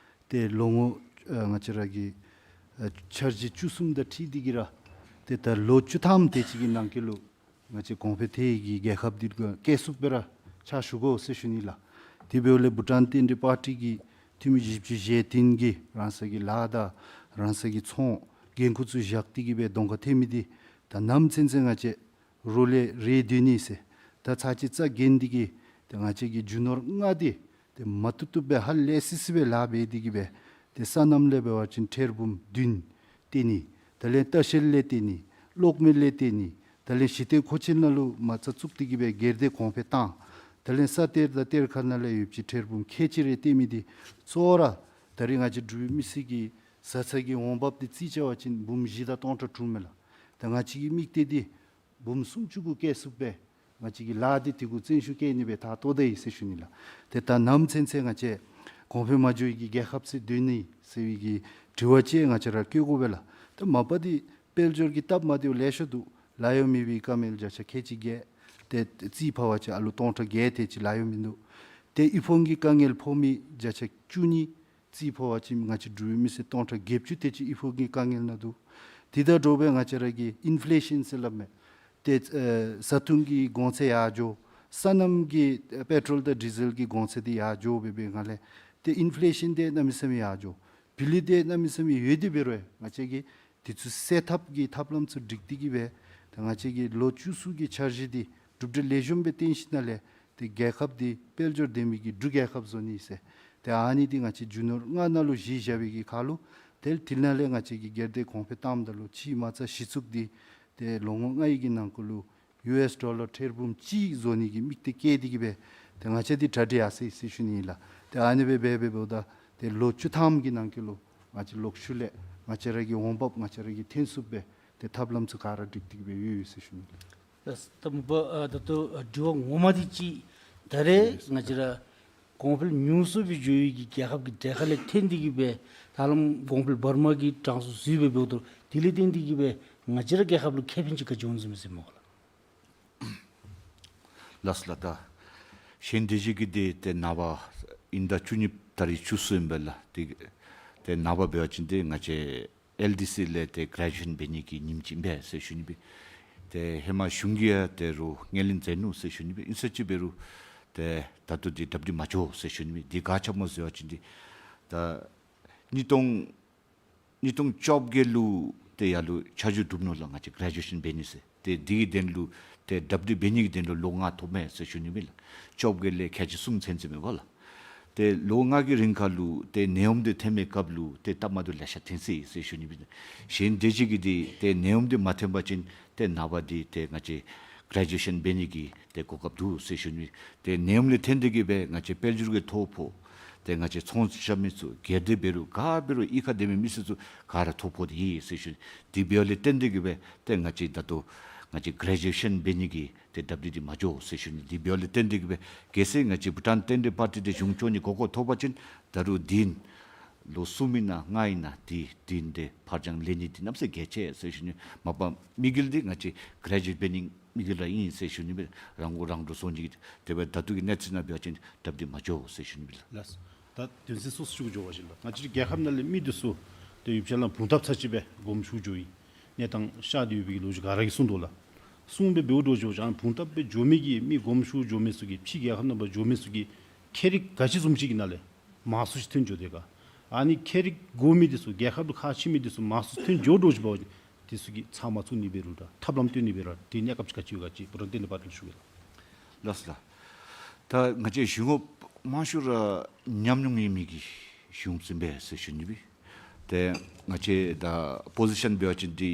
ཏེ་ལོ་ངོ་ཨ་ང་བཅས་ར་གི་ཨ་འཆར་གཞི་བཅུ་གསུམ་དང་འཁྲིལ་ཏེ་གི་ར་ཏེ་ད་ལོ་བཅུ་ཐམ་དེ་ཅིག་གི་ནང་འཁོད་ལུ་ང་བཅས་གོང་འཕེལ་ཐལ་བའི་གི་རྒྱལ་ཁབ་འདི་སྐྱེལ་ཚུགསཔ་སྦེ་ར་ཕྱག་ཞུ་དགོ་ཟེར་ཞུ་ནི་ལགས། དེ་འབདཝ་ལས་བྷུ་ཊཱན་བསྟན་འགྲོའི་པར་ཊི་གི་འཐུས་མི་བཞི་བཅུ་ཞེ་བདུན་གྱིས་རང་སོའི་གི་ལཱ་དང་རང་སོའི་གི་ཚོང་འགན་ཁུར་ཚུ་བཞག་སྟེ་གི་སྦེ་གདོང་ཁར་ཐོན་མི་འདི་ད་ནམ་ཚུན་ཚོད་ང་བཅས་རོགས་ལས་རེ་སྡོད་ནི་ཟེར། ད་ཚར་གཅིག་རྩ་འགེངས་ཏེ་གི་ད་ང་བཅས་ཀྱི་རྒྱུ་ནོར་ལྔ་འདི་ཏེ་མ་བཏུབ་བཏུབ་སྦེ་ཧ་ལས་སི་སི་སྦེ་ལཱ་འབད་དེ་གི་སྦེ་ཏེ་སོ་ནམ་ལས་འབད་བ་ཅིན་ཐེར་འབུམ་བདུན་བཏོན་ནི། དེ་ལས་ལྟ་བཤལ་ལས་བཏོན་ནི། གློག་མེ་ལས་བཏོན་ནི། དེ་ལས་ཞི་བདེ་མཁོ་ཆས་ནང་ལུ་མ་རྩ་བཙུགས་ཏེ་གི་སྦེ་སྒེར་སྡེ་གོང་འཕེལ་བཏང་། དེ་ལས་ས་གཏེར་དང་གཏེར་ཁ་ནང་ལས་ཡོདཔ་ཅིག་ཐེར་འབུམ་ཁལ་གཅིག་རེ་བཏོན་མི་འདི་གཙོ་བོ་ར་ད་རེས་ང་བཅས་འབྲུག་པའི་མི་སེར་གྱི་བཟའ་ཚང་གི་འོང་འབབ་འདི་རྩིས་རྐྱབ་པ་ཅིན་འབུམ་བཞི་དང་སྟོང་ཕྲག་དྲུག་མས་ལགས། ད་ང་བཅས་ཀྱི་དམིགས་གཏད་འདི་འབུམ་སུམ་ཅུ་གུ་སྐྱེལ་ཚུགསཔ་སྦེ་ང་བཅས་ཀྱི་ལཱ་འདི་དེ་གུ་བརྩོན་ཤུགས་བསྐྱེད་ནི་སྦེ་ད་ལྟོ་ད་ཡི་ཟེར་ཞུ་ནི་ལགས། ཏེ་ད་ནམ་ཚུན་ཚོད་ང་བཅས་གོང་འཕེལ་མ་འགྱོ་བའི་གི་རྒྱལ་ཁབ་ཟེར་སྡོད་ནི་ཟེར་བའི་གི་དྲི་བ་ཅིག་ང་བཅས་ར་བཀོད་དགོ་པས་ལགས། ད་མ་པ་འདི་དཔལ་འབྱོར་གྱི་སྟབས་མ་བདེཝ་ལེ་ཤ་འདུག། ལཱ་གཡོག་མེད་པའི་དཀའ་ངལ་བརྒྱ་ཆ་ཁལ་གཅིག་བརྒྱད། ཏེ་རྩིས་ཕབ་པ་ཅིན་ཨ་ལུ་སྟོང་ཕྲག་བརྒྱད་དེ་ཅིག་ལཱ་གཡོག་མིན་འདུག། ཏེ་དབུལ་ཕོངས་ཀྱི་དཀའ་ངལ་ཕོག་མི་བརྒྱ་ཆ་བཅུ་གཉིས། རྩིས་ཕབ་པ་ཅིན་ང་བཅས་འབྲུག་པའི་མི་སེར་སྟོང་ཕྲག་བརྒྱད་ཅུ་དེ་ཅིག་དབུལ་ཕོངས་ཀྱི་དཀའ་ངལ་ནང་འདུག། དེ་དང་འདྲཝ་སྦེ་ང་བཅས་ར་གི་ཨིན་ཕི་ལེ་ཤཱན་ཟེར་སླབ་མས། ཏེ་ཨེ་བཟའ་འཐུང་གི་གོང་ཚད་ཡར་འགྱོ། སོ་ནམ་གྱི་ཨེ་པེ་ཊོལ་དང་ཌི་ཟེལ་གྱི་གོང་ཚད་འདི་ཡར་འགྱོ་སྦེ་འབད་བའི་སྒང་ལས་ཏེ་ཨིན་ཕི་ལེ་ཤཱན་འདི་གནམ་མེད་ས་མེད་ཡར་འགྱོ། བི་ལི་འདི་གནམ་མེད་ས་མེད་ཡོད་དེ་འབད་རུང་ང་བཅས་ཀྱིས་དེ་ཚུ་སེལ་ཐབས་ཀྱི་ཐབས་ལམ་ཚུ་སྒྲིག་སྟེ་གི་སྦེ་ད་ང་བཅས་ཀྱི་ལོ་བཅུ་གསུམ་གྱི་འཆར་གཞི་འདི་གྲུབ་འབྲས་ལེགས་ཤོམ་སྦེ་བཏོན་ཞིནམ་ལས་ཏེ་རྒྱལ་ཁབ་འདི་དཔལ་འབྱོར་ལྡན་པའི་གི་འབྲུག་རྒྱལ་ཁབ་བཟོ་ནི་ཟེར། ཏེ་ཨ་ནི་འདི་ང་བཅས་རྒྱུ་ནོར་ལྔ་ནང་ལུ་གཞི་བཞག་པའི་གི་ཁར་ལུ་ཏེ་དེ་ནང་ལས་ང་བཅས་ཀྱི་སྒེར་སྡེ་གོང་འཕེལ་བཏངམ་ད་ལུ་ཕྱི་མ་རྩ་གཞི་བཙུགས་འདི་ཏེ་ལོ་ངོ་ལྔའི་གི་ནང་འཁོད་ལུ་ཡུ་ཨེསི་ཌོ་ལར་ཐེར་འབུམ་གཅིག་བཟོ་ནི་གི་དམིགས་གཏད་བསྐྱེད་དེ་གི་སྦེ་ཏེ་ང་བཅས་འདི་གྲ་སྒྲིག་ཡར་སོ་ཡི་ཟེར་ཞུ་ནི་ཨིན་ལགས། ཏེ་ཨ་ནི་སྦེ་འབད་འབདཝ་ད་ཏེ་ལོ་བཅུ་ཐམ་གྱི་ནང་འཁོད་ལུ་ང་བཅས་ལོག་ཤུལ་ལས་ང་བཅས་ར་གི་འོང་འབབ་ང་བཅས་ར་གིས་འཐོན་ཚུགསཔ་སྦེ་ཏེ་ཐབས་ལམ་ཚུ་ག་ར་སྒྲིག་སྟེ་གི་སྦེ་ཡོད་ཡོད་ཟེར་ཞུ་ནི་ལགས། ལགས། ད་མ་པ་ཨ་ད་ལྟོ་ཨ་དྲི་བ་ངོ་མ་འདི་ཅིག་ད་རེས་ང་བཅས་ར་གོང་འཕེལ་ཉུང་སུ་སྦེ་འགྱོ་བའི་གི་རྒྱལ་ཁབ་ཀྱི་གྲལ་ཁ་ལས་འཐོན་ཏེ་གི་སྦེ་ད་ལམ་གོང་འཕེལ་འབར་མ་གི་གྲངས་སུ་འཛུལ་སྦེ་འབདཝ་ད་དེ་ལས་བརྟེན་ཏེ་གི་སྦེ་ང་བཅས་ར་རྒྱལ་ཁབ་ལུ་ཁེ་ཕན་ཅིག་ག་ཅི་འོང་ཟེར་མི་ཟེར་མས་ག་ལགས། ལགས་ལགས། ད་ཤིང་འབྲས་ཀྱི་འདི་ཏེ་ནངས་པ་དབྱིན་ཟླ་བཅུ་གཉིས་ཏ་རིག་བཅུ་གསུམ་ཨིན་པས་ལགས། ཏེ་ ཏེ་ནངས་པ་འབད་བ་ཅིན་ཏེ་ང་བཅས་ཨེལ་ཌི་སི་ལས་ཏེ་གྲེ་ཇུ་ཨེ་ཤཱན་འབད་ནི་གི་ཉིནམ་ཅིག་ཨིན་པས་ཟེར་ཞུ་ནི་སྦེ། ཏེ་ཧེ་མ་གཞུང་གིས་ཡང་ཏེ་རུང་ངོས་ལེན་མཛད་ནུག་ཟེར་ཞུ་ནི་སྦེ། ཨིན་ས་ཅིག་འབད་རུང་ཏེ་ད་ལྟོ་འདི་སྒྲུབ་སྟེ་མ་འགྱོ་ཟེར་ཞུ་ནི་སྦེ། འདི་ག་ཅི་སྨོ་ཟེར་བ་ཅིན་འདི་ད་ཉིས་སྟོང་ཉིས་སྟོང་བཅོ་བརྒྱད་ལུ་ཏེ་ཡར་ལུ་ཆ་འཇོག་གྲུབ་ནུག་ལགས། ང་བཅས་གྲེ་ཇུ་ཨེ་ཤཱན་འབད་ནི་ཟེར། ཏེ་འདི་གི་དོན་ལུ་ཏེ་སྒྲུབ་སྟེ་འབད་ནི་གི་དོན་ལུ་ལོ་ལྔ་ཐོབ་མས་ཟེར་ཞུ་ནི་སྦེ་ལགས། བཅོ་བརྒྱད་ལས་ཁལ་གཅིག་གསུམ་ཚུན་ཚོད་མས་པ་ལགས། ཏེ་ལོ་ལྔ་གི་རིང་ཁར་ལུ་ཏེ་ནད་ཡམས་འདི་ཐོན་པའི་སྐབས་ལུ་ཏེ་སྟབས་མ་བདེཝ་ལེ་ཤ་ཐོན་སོ་ཡི་ཟེར་ཞུ་ནི་སྦེ། གཞན་དེ་ཅིག་གིས་འདི་ཏེ་ནད་ཡམས་འདི་མ་ཐོན་པ་ཅིན་ཏེ་ནངས་པ་འདི་ཏེ་ང་བཅས་གྲེ་ཇུ་ཨེ་ཤཱན་འབད་ནི་གི་ཏེ་གོ་སྐབས་འདུག་ཟེར་ཞུ་ནི། ཏེ་ནད་ཡམས་ལས་བརྟེན་ཏེ་གིས་སྦེ་ང་བཅས་དཔལ་འབྱོར་གྱི་ཐོ་ཕོག། ཏེ་ང་བཅས་ཚོང་རྐྱབ་མི་ཚུ་སྒེར་སྡེ་འབད་རུང་ག་འབད་རུང་གཡུས་ཁར་སྡོད་མི་མི་སེར་ཚུ་ག་ར་ཐོ་ཕོག་སྟེ་ཡོད་ཟེར་ཞུ་ནི། དེ་འབདཝ་ལས་བརྟེན་ཏེ་གིས་སྦེ་ཏེ་ང་བཅས་ད་ལྟོ་ང་བཅས་གྲེ་ཇུ་ཨེ་ཤཱན་འབད་ནི་གི་ཏེ་སྒྲུབ་སྟེ་འདི་མ་འགྱོ་ཟེར་ཞུ་ནི། དེ་འབདཝ་ལས་བརྟེན་ཏེ་གིས་སྦེ་གལ་སྲིད་ང་བཅས་བྷུ་ཊཱན་རྟེན་འབྲེལ་པར་ཊི་འདི་གཞུང་སྐྱོང་ནི་གོ་སྐབས་ཐོབ་པ་ཅིན་ད་རུང་འདི་ལོ་གསུམ་ཨིན་ན་ལྔ་ཨིན་ན་འདི་འདི་འདི་ཕར་འགྱངས་ལེན་ནི་འདི་གནམ་མེད་ས་མེད་གལ་ཆེ་ཟེར་ཞུ་ནི། མ་པ་དམིགས་ཡུལ་འདི་ང་བཅས་གྲེ་ཇུ་ཨེཊ་འབད་ནི་དམིགས་ཡུལ་ར་ཨིན་ཟེར་ཞུ་ནི་སྦེ། རང་མགོ་རང་འདྲོངས་བཟོ་ནི་གི་དེ་སྦེ་ད་ལྟོ་གི་གནས་ཚུལ་ནང་འབད་བ་ཅིན་སྒྲུབ་སྟེ་མ་འགྱོ་ཟེར་ཞུ་ནི་སྦེ་ལགས། ལགས། ད་དོན་ཚན་སོ་སོ་ཞུ་དགོཔ་ཅིག་ལགས། ང་བཅས་རྒྱལ་ཁབ་ནང་ལས་མི་འདི་ཚུ་ཏེ་ཡུདཔ་ཅིག་ལས་སྦུངས་ཐབས་ཚར་ཅིག་སྦེ་དགོངསམ་ཞུ་འགྱོ་ཡི། གནས་སྟངས་ཤར་ཏེ་ཡོད་པའི་གི་ལོ་རྒྱུས་ག་ར་གིས་གསུངས་དོ་ལགས། གསུངས་སྦེ་འབདཝ་འདྲཝ་ཅིག་ཨ་ནི་སྦུངས་ཐབས་སྦེ་འགྱོ་མི་གི་མི་དགོངསམ་ཞུ་འགྱོ་མི་ཚུ་གིས་ཕྱི་རྒྱལ་ཁབ་ནང་འབད་འགྱོ་མི་ཚུ་གིས་ཁྱད་རིག་ག་ཅི་བཟུམ་ཅིག་གི་ནང་ལས་མང་སུ་ཅིག་ཐོན་འགྱོ་དེས་ག། ཨ་ནི་ཁྱད་རིག་དགོ་མི་འདི་ཚུ་རྒྱལ་ཁབ་ལུ་ཁག་ཆེ་མི་འདི་ཚུ་མང་སུ་ཐོན་འགྱོ་འདྲཝ་ཅིག་འབད་བ་ཅིན་འདི་ཚུ་གི་ཚབ་མ་བཙུགས་ནི་འབད་རུང་ར་ཐབས་ལམ་སྟོན་ནི་འབད་རུང་ར་དེ་གནས་སྐབས་ཅིག་ག་ཅི་ཡོད་ག་ཅིག་བུ་རམ་བསྟན་འཛིན་དཔལ་སྒྲོན་ལུ་ཞུ་གེ་ལགས། ལགས་སོ་ལགས། ད་ང་བཅས་གཞུང་གཡོགཔ་མང་ཤོས་ར་ཉམས་མྱོང་ཡོད་མི་གི་གཞུང་གཡོགཔ་ཨིན་པས་ཟེར་ཞུ་ནི་སྦེ། ཏེ་ང་བཅས་ད་པོ་ཟི་ཤཱན་འབད་བ་ཅིན་འདི་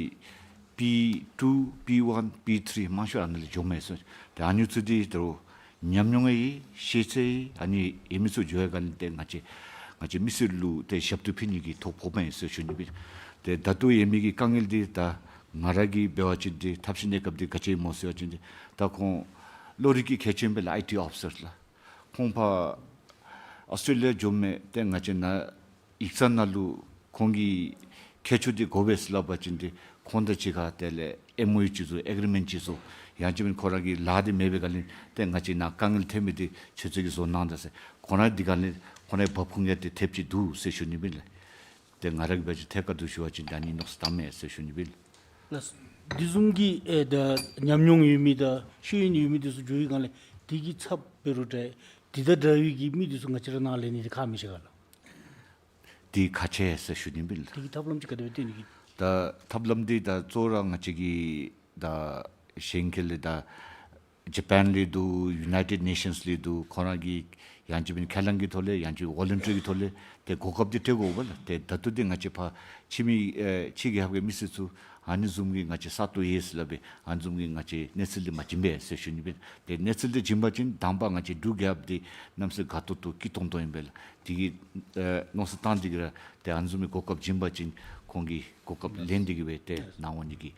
པི་ཊུ་པི་ཝན་པི་ཐིརི་མང་ཤོས་ཨ་ནཱ་ལས་འགྱོཝ་མས་ཟེར། ཏེ་ཨ་ནི་ཚུ་འདི་ད་རུང་ཉམས་མྱོང་ཡོད་ཤེས་ཚད་ཡོད་ཨ་ནི་ཡོད་མི་ཚུ་འགྱོ་བའི་སྒང་ལས་ཏེ་ང་བཅས་ང་བཅས་མི་སེར་ལུ་ཏེ་ཞབས་ཏོག་ཕུལ་ནི་གི་ཐོ་ཕོགཔ་ཨིན་ཟེར་ཞུ་ནི་སྦེ། ཏེ་ད་ལྟོ་ཡོད་མི་གི་དཀའ་ངལ་འདི་ད་ང་ར་གིས་འབད་བ་ཅིན་འདི་ཐབས་ཤེས་གནས་སྐབས་འདི་ག་ཅི་སྨོ་ཟེར་བ་ཅིན་འདི་ད་ཁོང་གློག་རིག་གི་མཁས་མཆོག་ཨིན་པས་ལགས། ཨའི་ཊི་ཨོ་ཕི་སར་ལགས། ཁོང་ཕར་ཨོསི་ཊྲེ་ལི་ཡ་འགྱོཝ་མས། ཏེ་ང་བཅས་ནཱ་ཡིག་ཚང་ནང་ལུ་ཁོང་གི་མཁས་མཆོག་འདི་དགོ་པས་ཟེར་སླབ་པ་ཅིན་འདི་ཁོང་དང་གཅིག་ཁར་དེ་ལས་ཨེམ་ཨོ་ཡུ་ཅིག་བཟོ་ཨེག་རི་མེནཊ་ཅིག་བཟོ། ཡང་ཅིན་ཁོ་ར་གི་ལཱ་འདི་མེད་པའི་སྒང་ལས་ཏེ་ང་བཅས་ནཱ་དཀའ་ངལ་ཐོན་མི་འདི་ཁྱེད་ཚུ་གིས་བཟོ་གནང་ད་ཟེར། ཁོང་ར་འདི་སྒང་ལས་ཁོང་རའི་འབབ་ཁུངས་ཡང་ཏེ་ཐེབས་ཅིག་འདུག་ཟེར་ཞུ་ནི་སྦེ་ལགས། ཏེ་ང་ར་གིས་འབད་བ་ཅིན་ཐད་ཀར་དུ་ཞུ་བ་ཅིན་ད་ནི་མནོ་བསམ་བཏངམ་མས་ཟེར་ཞུ་ནི་སྦེ་ལགས། ལགས། འདི་བཟུམ་གྱི་ཨེ་ད་ཉམས་མྱོང་ཡོད་མི་དང་ཤེས་ཡོན་ཡོད་མི་འདི་ཚུ་འགྱོ་བའི་སྒང་ལས་དེ་གི་ཚབ་འབད་རུང་འདྲ་དེ་དང་འདྲ་བའི་གི་མི་འདི་ཚུ་ང་བཅས་ར་ནཱ་ལེན་ནི་འདི་ཁག་མི་ཆེ་ག་ལགས། འདི་ཁག་ཆེ་ཟེར་ཞུ་ནི་སྦེ་ལགས། དེ་གི་ཐབས་ལམ་ཅིག་ག་དེ་སྦེ་སྟོན་ནི་གི། ད་ཐབས་ལམ་འདི་ད་གཙོ་བོ་ར་ང་བཅས་ཀྱི་ད་གཞན་ཁ་ལས་ད་ཇ་པཱན་ལས་འདུག། ཡུ་ནའི་ཊེཌ་ནེ་ཤཱནསི་ལས་འདུག། ཁོང་ར་གིས་ཡང་ཅིན་ཁས་བླངས་ཀྱི་ཐོག་ལས་ཡང་ཅིན་ཝོ་ལུན་ཊ་རི་གི་ཐོག་ལས་ཏེ་གོ་སྐབས་འདི་སྤྲོད་དགོ་པས་ལགས། ཏེ་ད་ལྟོ་འདི་ང་བཅས་ཕར་ཕྱི་མི་ཨེ་ཕྱི་རྒྱལ་ཁབ་ཀྱི་མི་སེར་ཚུ་ཨ་ནི་བཟུམ་གྱི་ང་བཅས་ས་སྟོང་ཡོད་ཟེར་སླབ་སྦེ་ཨ་ནི་བཟུམ་གྱི་ང་བཅས་གནས་ཚུལ་འདི་མ་བྱིན་པས་ཟེར་ཞུ་ནི་སྦེ། ཏེ་གནས་ཚུལ་འདི་བྱིན་པ་ཅིན་དང་པ་ང་བཅས་འབྲུག་རྒྱལ་ཁབ་འདི་གནམ་མེད་ས་མེད་དགའ་ཏོག་ཏོ་སྐྱིད་ཏོང་ཏོ་ཨིན་པས་ལགས། དེ་གི་ཨེ་མནོ་བསམ་བཏང་སྟེ་གིས་ར་ཏེ་ཨ་ནི་བཟུམ་གྱི་གོ་སྐབས་བྱིན་པ་ཅིན་ཁོང་གིས་གོ་སྐབས་ལེན་ཏེ་གིས་སྦེ་ཏེ་ནཱ་འོང་ནི་གི་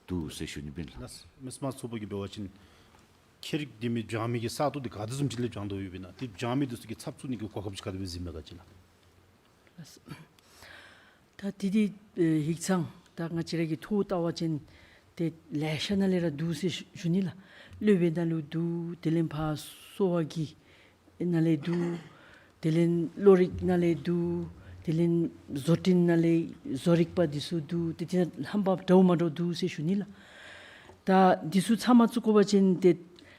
འདུག་ཟེར་ཞུ་ནི་སྦེ་ལགས། ལགས། མི་སེར་དམངས་གཙོའི་ཚོགས་པ་གིས་འབད་བ་ཅིན་ཁྱད་རིག་ལྡན་མི་སྦྱང་མི་གི་ས་སྟོང་འདི་ག་དེ་བཟུམ་ཅིག་ལས་སྦྱང་དོ་ཡོདཔ་ཨིན་ན། དེ་སྦྱང་མི་འདི་ཚུ་གི་ཚབ་བཙུགས་ནི་གི་གོ་སྐབས་ཅིག་ག་དེ་སྦེ་གཟིགསམ་མས་ག་ཅི་ལགས། ལགས། ད་དེ་འདི་ཨེ་ཡིག་ཚང་ད་ང་བཅས་ར་གིས་ཐོ་བལྟ་བ་ཅིན་ཏེ་ལེ་ཤ་ནང་ལས་ར་འདུག་ཟེར་ཞུ་ཞུ་ནི་ལགས། སློབ་དཔོན་ནང་ལུ་འདུག། དེ་ལས་ཕར་གསོ་བ་གི་ནང་ལས་འདུག། དེ་ལས་གློག་རིག་ནང་ལས་འདུག། དེ་ལས་བཟོ་སྐྲུན་ནང་ལས་བཟོ་རིག་པ་འདི་ཚུ་འདུག། ཏེ་དེ་ནང་རྣམ་པ་འདྲཝ་མ་འདྲཝ་འདུག་ཟེར་ཞུ་ནི་ལགས། ད་འདི་ཚུ་ཚང་མ་བཙུགས་དགོ་པ་ཅིན་ཏེ་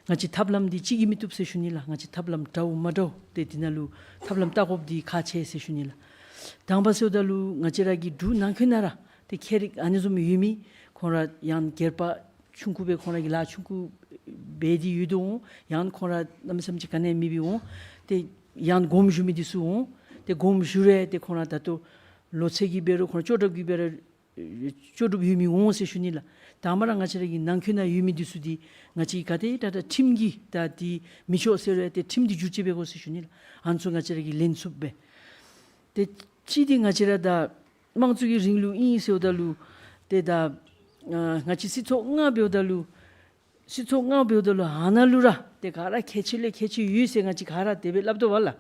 ང་བཅས་ཐབས་ལམ་འདི་གཅིག་གིས་མི་བཏུབ་ཟེར་ཞུ་ནི་ལགས། ང་བཅས་ཐབས་ལམ་འདྲཝ་མ་འདྲཝ་ཏེ་འདི་ནང་ལུ་ཐབས་ལམ་བལྟ་དགོཔ་འདི་ཁག་ཆེ་ཟེར་ཞུ་ནི་ལགས། དང་པ་ཟེརཝ་ད་ལུ་ང་བཅས་ར་གི་འབྲུག་ནང་འཁོད་ནང་ར་ཏེ་ཁྱད་རིག་ཨ་ནི་བཟུམ་ཡོད་མི་ཁོང་ར་ཡང་སྒེར་པ་ཆུང་ཀུ་སྦེ་ཁོང་ར་གི་ལཱ་ཆུང་ཀུ་འབད་དེ་ཡོད་དོ་འོང་། ཡང་ཁོང་ར་གནམ་མེད་ས་མེད་ཅིག་ག་ནི་མེད་པའི་འོང་། ཏེ་ཡང་དགོངསམ་ཞུ་མི་འདི་ཚུ་འོང་། ཏེ་དགོངསམ་ཞུ་རུང་ཏེ་ཁོང་ར་ད་ལྟོ་ལོ་ཚད་ཀྱིས་འབད་རུང་ཁོང་ར་ལྕོགས་གྲུབ་ཀྱིས་འབད་རུང་ལྕོགས་གྲུབ་ཡོད་མི་འོང་ཟེར་ཞུ་ནི་ལགས། དང་པ་ར་ང་བཅས་ར་གི་ནང་འཁོད་ནང་ཡོད་མི་འདི་ཚུ་འདི་ང་བཅས་ཀྱིས་ག་དེ་དྲག་དྲག་ཁྲིམས་ཀྱིས་ད་འདི་མི་ཆོག་ཟེར་རུང་ཏེ་ཁྲིམས་འདི་བསྒྱུར་བཅོས་འབད་དགོ་ཟེར་ཞུ་ནི་ལགས། ཨ་ནི་ཚུ་ང་བཅས་ར་གིས་ལེན་ཚུགསཔ་སྦེ། ཏེ་གཅིག་འདི་ང་བཅས་ར་ད་དམངས་གཙོ་གི་རིང་ལུགས་ཨིན་ཟེརཝ་ད་ལུ་ཏེ་ད་ཨ་ང་བཅས་སྲིད་ཚོགས་ལྔ་འབདཝ་ད་ལུ་སྲིད་ཚོགས་ལྔ་འབདཝ་ད་ལུ་ཨ་ནཱ་ལུ་ར་ཏེ་ག་ར་ཁྱད་ཆོས་ལས་ཁྱད་ཆོས་ཡོད་ཟེར་ང་བཅས་ག་ར་དེ་སྦེ་སླབ་དོ་བ་ལགས།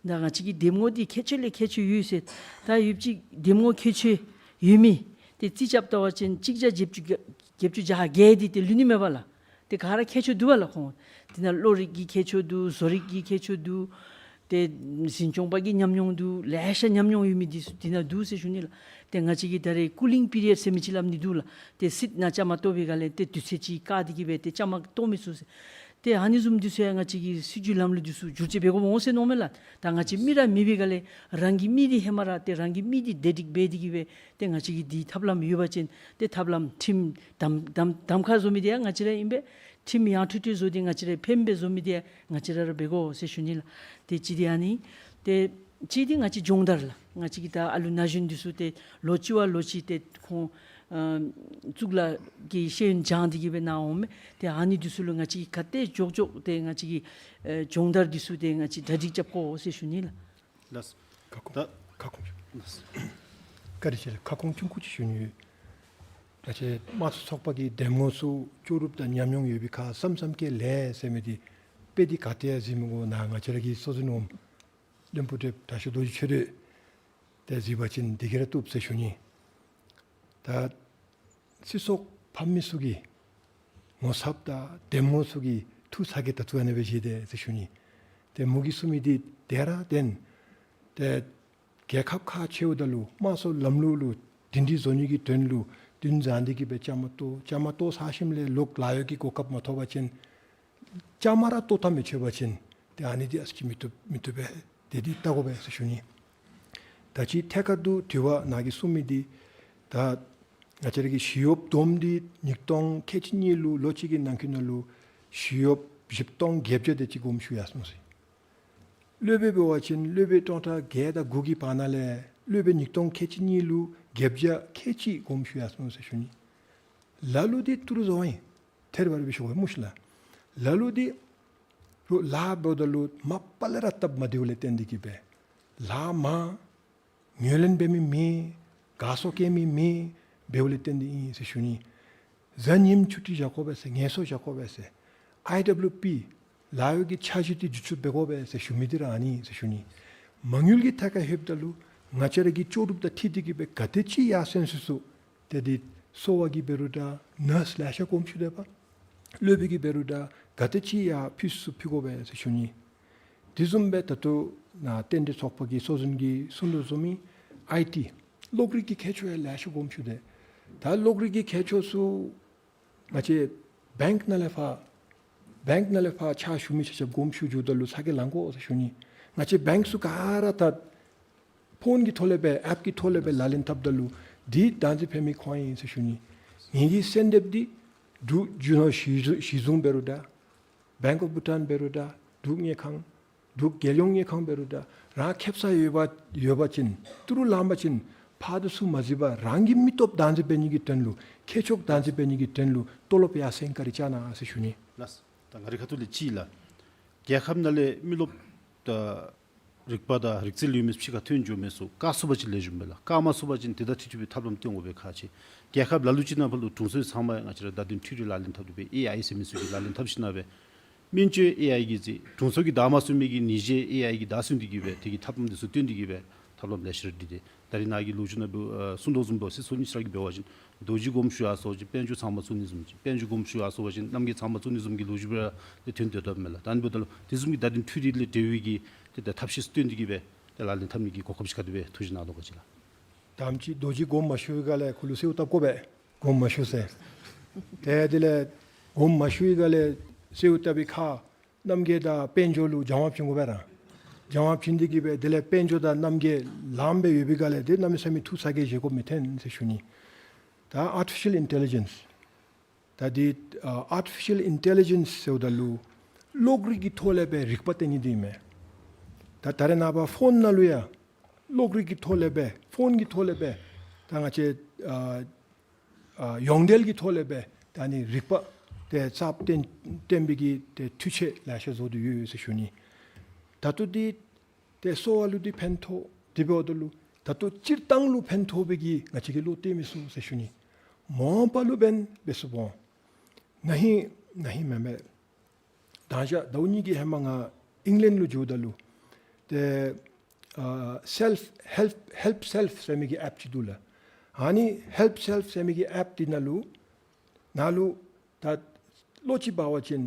ད་ང་བཅས་ཀྱི་འདེམས་ངོ་འདི་ཁྱད་ཆོས་ལས་ཁྱད་ཆོས་ཡོད་ཟེར། ད་ཡུདཔ་ཅིག་འདེམས་ངོ་ཁྱད་ཆོས་ཡོད་མི་ཏེ་རྩིས་རྐྱབ་བལྟ་བ་ཅིན་གཅིག་བརྒྱ་བརྒྱད་ཅུ་གྱ་བརྒྱད་ཅུ་གྱ་བརྒྱད་འདི་ཏེ་ལུས་ནི་མས་པ་ལགས། ཏེ་ག་ར་ཁྱད་ཆོས་འདུག་པ་ལགས་ཁོང་། དེ་ནང་གློག་རིག་གི་ཁྱད་ཆོས་འདུག། བཟོ་རིག་གི་ཁྱད་ཆོས་འདུག། ཏེ་འཛིན་སྐྱོང་པ་གི་ཉམས་མྱོང་འདུག། ལེ་ཤ་ཉམས་མྱོང་ཡོད་མི་འདི་ཚུ་འདི་ནང་འདུག་ཟེར་ཞུ་ནི་ལགས། ཏེ་ང་བཅས་ཀྱིས་ད་རེས་ཀུ་ལིང་པི་རི་ཡཌ་ཟེར་མི་ཅིག་སླབ་ནི་འདུག་ལགས། ཏེ་སིཊ་ནང་བཅའ་མར་གཏོགས་པའི་སྒང་ལས་ཏེ་དུས་ཚོད་ཅིག་བཀག་སྟེ་གི་སྦེ་ཏེ་བཅའ་མར་གཏོགས་མི་ཚུགས་ཟེར། ཏེ་ཨ་ནི་བཟུམ་འདི་ཚུ་ཡང་ང་བཅས་ཀྱི་སྲིད་བྱུས་ལམ་ལུགས་འདི་ཚུ་བསྒྱུར་བཅོས་འབད་དགོཔ་འོང་ཟེར་མནོཝ་མས་ལགས། ད་ང་བཅས་མི་ར་མེད་པའི་སྒང་ལས་རང་གི་མི་འདི་ཧེ་མ་ར་ཏེ་རང་གི་མི་འདི་བདེ་སྒྲིག་འབད་དེ་གི་སྦེ་ཏེ་ང་བཅས་ཀྱི་འདི་ཐབས་ལམ་ཡོད་པ་ཅིན་ཏེ་ཐབས་ལམ་ཁྲིམས་གདམ་གདམ་གདམ་ཁ་བཟོ་མི་འདི་ཡང་ང་བཅས་ར་ཨིན་པས། ཁྲིམས་ཡང་ཁྲིམས་ཁྲིམས་བཟོ་སྟེ་ང་བཅས་ར་ཕནམ་སྦེ་བཟོ་མི་འདི་ང་བཅས་ར་ར་འབད་དགོ་ཟེར་ཞུ་ནི་ལགས། ཏེ་གཅིག་འདི་ཨ་ནི། ཏེ་གཅིག་འདི་ང་བཅས་སྦྱོང་བརྡར་ལགས། ང་བཅས་ཀྱི་ད་ཨ་ལུ་ན་གཞོན་འདི་ཚུ་ཏེ་ལོ་གཅིག་བ་ལོ་གཅིག་ཏེ་ཁོང་ཨ་གཙུག་ལག་གི་ཤེས་ཡོན་སྦྱང་སྟེ་གི་སྦེ་ནཱ་འོངམ་མས། ཏེ་ཨ་ནི་འདི་ཚུ་ལུ་ང་བཅས་ཀྱིས་ག་དེ་མགྱོགས་མགྱོགས་ཏེ་ང་བཅས་ཀྱི་ཨེ་སྦྱོང་བརྡར་འདི་ཚུ་ཏེ་ང་བཅས་གྲ་སྒྲིག་རྐྱབ་དགོ་ཟེར་ཞུ་ནི་ལགས། ལགས། ཁ་སྐོང་ད་ཁ་སྐོང་ཞུ། ལགས། བཀའ་དྲིན་ཆེ་ལགས། ཁ་སྐོང་ཆུང་ཀུ་ཅིག་ཞུ་ནི་ཡོད། ད་ཅི་དམངས་གཙོ་ཚོགས་པ་གི་འདེམས་ངོ་ཚུ་ལྕོགས་གྲུབ་དང་ཉམས་མྱོང་ཡོད་པའི་ཁར་བསམ་བསམ་སྐད་ལེགས་ཟེར་མི་འདི་དཔེ་འདི་ག་ཏེ་ཡང་གཟིགས་མི་དགོ། ནཱ་ང་བཅས་ར་གི་སྲོལ་འཛིན་འོགམ་བློན་པོ་དྲག་ཤོས་རྡོ་རྗེ་ཆོས་སྒྲོན་དེ་གཟིགས་པ་ཅིན་འདི་གིས་ར་བཏུབ་ཟེར་ཞུ་ནི། ད་སྲིད་ཚོགས་ཕམ་མི་ཚུ་གི་ངོ་ཚབ་དང་འདེམས་ངོ་ཚུ་གིས་ཐུགས་ཚ་གྱང་ད་ལྟོ་ཨ་ནེ་སྦེ་བཞེས་དེས་ཟེར་ཞུ་ནི། ཏེ་མོ་གིས་གསུང་མི་འདི་དེ་ར་བདེན། ཏེ་རྒྱལ་ཁབ་ཁག་ཕྱེཝ་ད་ལུ་དམངས་གཙོའི་ལམ་ལུགས་ལུ་སྒྲིང་སྒྲི་བཟོ་ནི་གི་དོན་ལུ་འདུན་བཟང་སྟེ་གི་སྦེ་བཅའ་མར་གཏོགས། བཅའ་མར་གཏོགས་ཚར་ཞིནམ་ལས་ལོག་ལཱ་གཡོག་གི་གོ་སྐབས་མ་ཐོབ་པ་ཅིན་བཅའ་མར་ར་གཏོགས་ཐབས་མི་ཆོག་པ་ཅིན་ཏེ་ཨ་ནི་འདི་ཨ་ཙི་ཅིག་མི་བཏུབ་མི་བཏུབ་པས། དེ་འདི་བལྟ་དགོ་པས་ཟེར་ཞུ་ནི། ད་ཅི་ཐད་ཀར་དུ་དྲི་བ་ནཱ་གིས་གསུང་མི་འདི་ད་ང་བཅས་ར་གི་ཞི་གཡོགཔ་བསྡོམས་འདི་ཉིས་སྟོང་ཁལ་གཅིག་གཉིས་ལུ་ལོ་གཅིག་གི་ནང་འཁོད་ནང་ལུ་ཞི་གཡོགཔ་བཞི་སྟོང་བརྒྱད་བརྒྱ་དེ་ཅིག་དགོངསམ་ཞུ་ཡར་སོང་ཟེར། སློབ་དཔོན་འབད་བ་ཅིན་སློབ་དཔོན་སྟོང་ཕྲག་བརྒྱད་དང་དགུ་གི་བར་ན་ལས་སློབ་དཔོན་ཉིས་སྟོང་ཁལ་གཅིག་གཉིས་ལུ་བརྒྱད་བརྒྱ་ཁལ་གཅིག་དགོངསམ་ཞུ་ཡར་སོང་ཟེར་ཞུ་ནི། ལ་ལུ་འདི་ཏི་རུ་བཟོ་བ་ཨིན། ཐེར་བར་བི་ཤོ་མུཤ་ལ། ལ་ལུ་འདི་རུ་ལཱ་འབདཝ་ད་ལུ་མ་པ་ལས་ར་སྟབས་མ་བདེཝ་ལས་བརྟེན་ཏེ་གི་སྦེ་ལཱ་མང་ངོས་ལེན་འབད་མི་མེད། དགའ་ཚོར་བསྐྱེད་མི་མེད། འབདཝ་ལས་བརྟེན་ཏེ་ཨིན་ཟེར་ཞུ་ནི། གཟའ་ཉིམ་ཆུ་ཊི་བཞག་དགོ་པས་ཟེར། ངལ་གསོ་བཞག་དགོ་པས་ཟེར། ཨའི་ཌབ་ལུ་པི་ལཱ་གཡོག་གི་འཆར་གཞི་འདི་བསྒྱུར་བཅོས་འབད་དགོ་པས་ཟེར་ཞུ་མི་འདི་ར་ཨ་ནི་ཟེར་ཞུ་ནི། མ་དངུལ་གྱི་ཐད་ཁར་ལྷོདཔ་ད་ལུ་ང་བཅས་ར་གི་ལྕོགས་གྲུབ་དང་འཁྲིལ་ཏེ་གི་སྦེ་ག་དེ་ཅིག་ཡར་སེམས་སུ་སུ་ཏེ་འདི་གསོ་བ་གི་འབད་རུང་འདྲ་ནརསི་ལེ་ཤ་དགོངསམ་ཞུ་དེས་པ། སློབ་དཔོན་གྱི་འབད་རུང་འདྲ་ག་དེ་ཅིག་ཡར་ཕུལ་ཚུགས་ཕུལ་དགོ་པས་ཟེར་ཞུ་ནི། དེ་བཟུམ་སྦེ་ད་ལྟོ་ནཱ་རྟེན་འབྲེལ་ཚོགས་པ་གི་གཙོ་འཛིན་གྱིས་གསུང་དོ་བཟུམ་སྦེ་ཨའི་ཊི་གློག་རིག་གི་མཁས་མཆོག་ཡང་ལེ་ཤ་དགོངསམ་ཞུ་དེས། ད་གློག་རིག་གི་མཁས་མཆོག་ཚུ་ང་བཅས་བེངཀ་ནང་ལས་ཕར་བེངཀ་ནང་ལས་ཕར་ཕྱག་ཞུ་མི་ཆ་ཁྱབ་དགོངསམ་ཞུ་འགྱོཝ་ད་ལུ་ཚ་གྱང་ལང་དགོ་ཟེར་ཞུ་ནི། ང་བཅས་བེངཀ་ཚུ་ག་ར་ད་ཕོན་གྱི་ཐོག་ལས་སྦེ་ཨེཔ་ཀྱི་ཐོག་ལས་སྦེ་ལག་ལེན་འཐབ་ད་ལུ་འདི་བདག་འཛིན་འབད་མི་ཁོང་ཨིན་ཟེར་ཞུ་ནི། ངེ་གི་གསོལ་འདེབས་འདི་འབྲུག་རྒྱུ་ནོར་གཞི་གཞི་བཟུང་འབད་རུང་འདྲ་བེངཀ་ཨོཕ་བྷུ་ཊཱན་འབད་རུང་འདྲ་འབྲུག་དངུལ་ཁང་འབྲུག་རྒྱལ་ཡོངས་དངུལ་ཁང་འབད་རུང་འདྲ་རང་ཁེ་སང་ཡོད་པ་ཡོད་པ་ཅིན་ཏི་རུ་ལང་པ་ཅིན་ཕར་དང་ཚུར་མ་གཟིགས་པར་རང་གི་མི་སྟོབས་བདག་འཛིན་འབད་ནི་གི་དོན་ལུ་མཁས་མཆོག་བདག་འཛིན་འབད་ནི་གི་དོན་ལུ་ཏོ་ལོབ་ཡར་སེང་ཀ་རེ་བཅར་གནང་ཟེར་ཞུ་ནི། ལགས། ད་ང་རའི་ཁ་ཐུག་ལས་ཅིག་ལགས། རྒྱལ་ཁབ་ནང་ལས་མི་རློབས་དང་རིག་པ་དང་རིག་རྩལ་ཡོད་མི་ཕྱི་ཁར་ཐོན་འགྱོ་མི་ཚུ་བཀག་ཚུགས་པ་ཅིན་ལེགས་ཤོམ་སྦེ་ལགས། བཀག་མ་ཚུགས་པ་ཅིན་དེ་དང་འཁྲིལ་འཁྲིལ་བའི་ཐབས་ལམ་སྟོན་དགོ་པའི་ཁག་ཆེ། རྒྱལ་ཁབ་ལ་ལུ་ཅིག་ནང་ཕར་ལུ་དྲུང་འཚོ་ཚང་མ་ཡང་ང་བཅས་ར་བརྡ་དོན་འཕྲུལ་རིག་ལག་ལེན་འཐབ་སྟེ་སྦེ་ཨེ་ཨའི་ཟེར་མི་ཚུ་གིས་ལག་ལེན་འཐབ་ཞིནམ་སྦེ་སྨན་བཅོས་ཨེ་ཨའི་གིས་མཛད། དྲུང་འཚོ་གིས་བདའ་མ་ཚུགས་མི་གི་ནད་གཞི་ཨེ་ཨའི་གིས་བདའ་ཚུགས་ཏེ་གི་སྦེ་དེ་གི་ཐབས་ལམ་འདི་ཚུ་སྟོན་ཏེ་གི་སྦེ་ཐབས་ལམ་ལེ་ཤ་ར་སྒྲིག་སྟེ། ད་རིས་ནཱ་གི་ལོ་རྒྱུས་ནང་འབད་ཨ་གསུང་དོ་བཟུམ་འབད་སྲིད་ཚོགས་གཉིས་ཆ་ར་གིས་འབད་བ་ཅིན་རྡོ་རྗེ་དགོངསམ་ཞུ་ཡར་སོང་པ་ཅིན་དཔལ་འབྱོར་ཚང་མ་བཙུགས་ནི་བཟུམ་ཅིག། དཔལ་འབྱོར་དགོངསམ་ཞུ་ཡར་སོང་པ་ཅིན་རྣམ་རྒྱལ་ཚང་མ་བཙུགས་ནི་བཟུམ་གྱི་ལོ་རྒྱུས་སྦེ་ར་ཏེ་ཐོན་སྡོད་དོ་མས་ལགས། ད་ཨ་ནི་འབདཝ་ད་ལུ་དེ་བཟུམ་གྱི་བརྡ་དོན་འཕྲུལ་རིག་ལས་འབྲེལ་བའི་གི་ཏེ་ད་ཐབས་ཤེས་སྟོན་ཏེ་གི་སྦེ་ཏེ་ལག་ལེན་འཐབ་ནི་གི་གོ་སྐབས་ཅིག་ག་དེ་སྦེ་ཐུགས་བཞེད་གནང་དོ་ག་ཅིག་ལགས། ད་ཨེམ་ཅིག་རྡོ་རྗེ་དགོངསམ་མ་ཞུ་བའི་སྒང་ལས་ཁོ་ལུ་གསོལཝ་བཏབ་དགོ་པས། དགོངསམ་མ་ཞུ་ཟེར། ཏེ་དེ་ལས་དགོངསམ་མ་ཞུ་བའི་སྒང་ལས་གསོལཝ་བཏབ་པའི་ཁར་རྣམ་རྒྱལ་དང་དཔལ་འབྱོར་ལུ་སྦྱང་བ་བྱིན་དགོ་པས་ར། སྦྱང་བ་བྱིན་ཏེ་གི་སྦེ་དེ་ལས་དཔལ་འབྱོར་དང་རྣམ་རྒྱལ་ལངམ་སྦེ་ཡོད་པའི་སྒང་ལས་ཏེ་གནམ་མེད་ས་མེད་ཐུགས་ཚ་གྱང་བཞེས་དགོཔ་མི་འཐོན་ཟེར་ཞུ་ནི། ད་ཨར་ཊི་ཕི་ཤལ་ཨིན་ཊེ་ལི་ཇེནསི། ད་འདི་ཨ་ཨར་ཊི་ཕི་ཤལ་ཨིན་ཊེ་ལི་ཇེནསི་ཟེརཝ་ད་ལུ་གློག་རིག་གི་ཐོག་ལས་སྦེ་རིག་པ་སྟོན་ནི་འདི་མས། ད་ད་རེས་ནངས་པ་ཕོན་ནང་ལུ་ཡང་གློག་རིག་གི་ཐོག་ལས་སྦེ་ཕོན་གྱི་ཐོག་ལས་སྦེ་ད་ང་བཅས་ཨ་ཨ་ཡོངས་འབྲེལ་གྱི་ཐོག་ལས་སྦེ་ད་ཨ་ནི་རིག་པ་ཏེ་གསརཔ་སྟོན་སྟོན་པའི་གི་ཏེ་འཕྲུལ་ཆས་ལེ་ཤ་བཟོ་སྟེ་ཡོད་ཟེར་ཞུ་ནི། ད་ལྟོ་འདི་ཏེ་གསོ་བ་ལུ་འདི་ཕན་ཐོགས། དེ་འབདཝ་ད་ལུ་ད་ལྟོ་སྤྱིར་བཏང་ལུ་ཕན་ཐོགས་པའི་གི་ང་བཅས་ཀྱིས་བློ་གཏད་མི་ཚུགས་ཟེར་ཞུ་ནི། མ་འོངས་པ་ལུ་འབདན་འབད་ཚུགསཔ་འོང་། ན་ཧིང་ན་ཧིང་མེན་མེན། ད་ཞག་ཟླཝ་གཉིས་ཀྱི་ཧེ་མ་ང་ཨིང་ལེནཌ་ལུ་འགྱོཝ་ད་ལུ་ཏེ་ཨ་སེལཕ་ཧེལཔ་ཧེལཔ་སེལཕ་ཟེར་མི་གི་ཨེཔ་ཅིག་འདུག་ལགས། ཨ་ནི་ཧེལཔ་སེལཕ་ཟེར་མི་གི་ཨེཔ་འདི་ནང་ལུ་ནང་ལུ་ད་བློ་ཅིག་འབག་པ་ཅིན་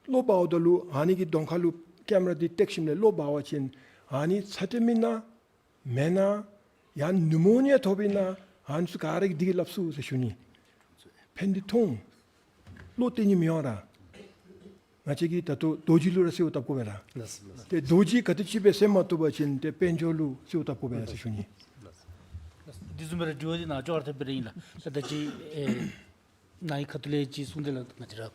བློ་འབགཔ་ད་ལུ་ཨ་ནི་གི་གདོང་ཁ་ལུ་ ཀེམ་ར་འདི་བཏེགས་ཞིནམ་ལས་ལོག་འབག་པ་ཅིན་ཨ་ནི་ཚ་དྲོད་མེད་ན་མེད་ན་ཡང་ནུ་མོ་ནི་ཡང་ཐོབ་ཨིན་ན་ཨ་ནི་ཚུ་ག་ར་གིས་འདི་གིས་སླབ་ཚུགས་ཟེར་ཞུ་ནི། ཕན་འདི་མཐོང་། བློ་གཏད་ནི་མི་འོང་ར། ང་བཅས་ཀྱིས་ད་ལྟོ་རྡོ་རྗེ་ལུ་ར་གསོལཝ་བཏབ་དགོ་པས་ར། ལགས་སོ། ལགས་སོ། ཏེ་རྡོ་རྗེ་ག་དེམ་ཅིག་སྦེ་གསོལ་མ་བཏུབ་པ་ཅིན་ཏེ་དཔལ་འབྱོར་ལུ་གསོལཝ་བཏབ་དགོ་པས་ཟེར་ཞུ་ནི། ལགས་སོ། འདི་བཟུམ་སྦེ་ར་དྲི་བ་འདི་ནཱ་ཅོག་ར་འཐདཔ་སྦེ་ར་ཨིན་ལགས། ད་ད་ཅི་ཨེ་ནཱ་གི་ཁ་ཐུག་ལས་ཅིག་གསུངས་ཏེ་ལགས། ང་བཅས་ར་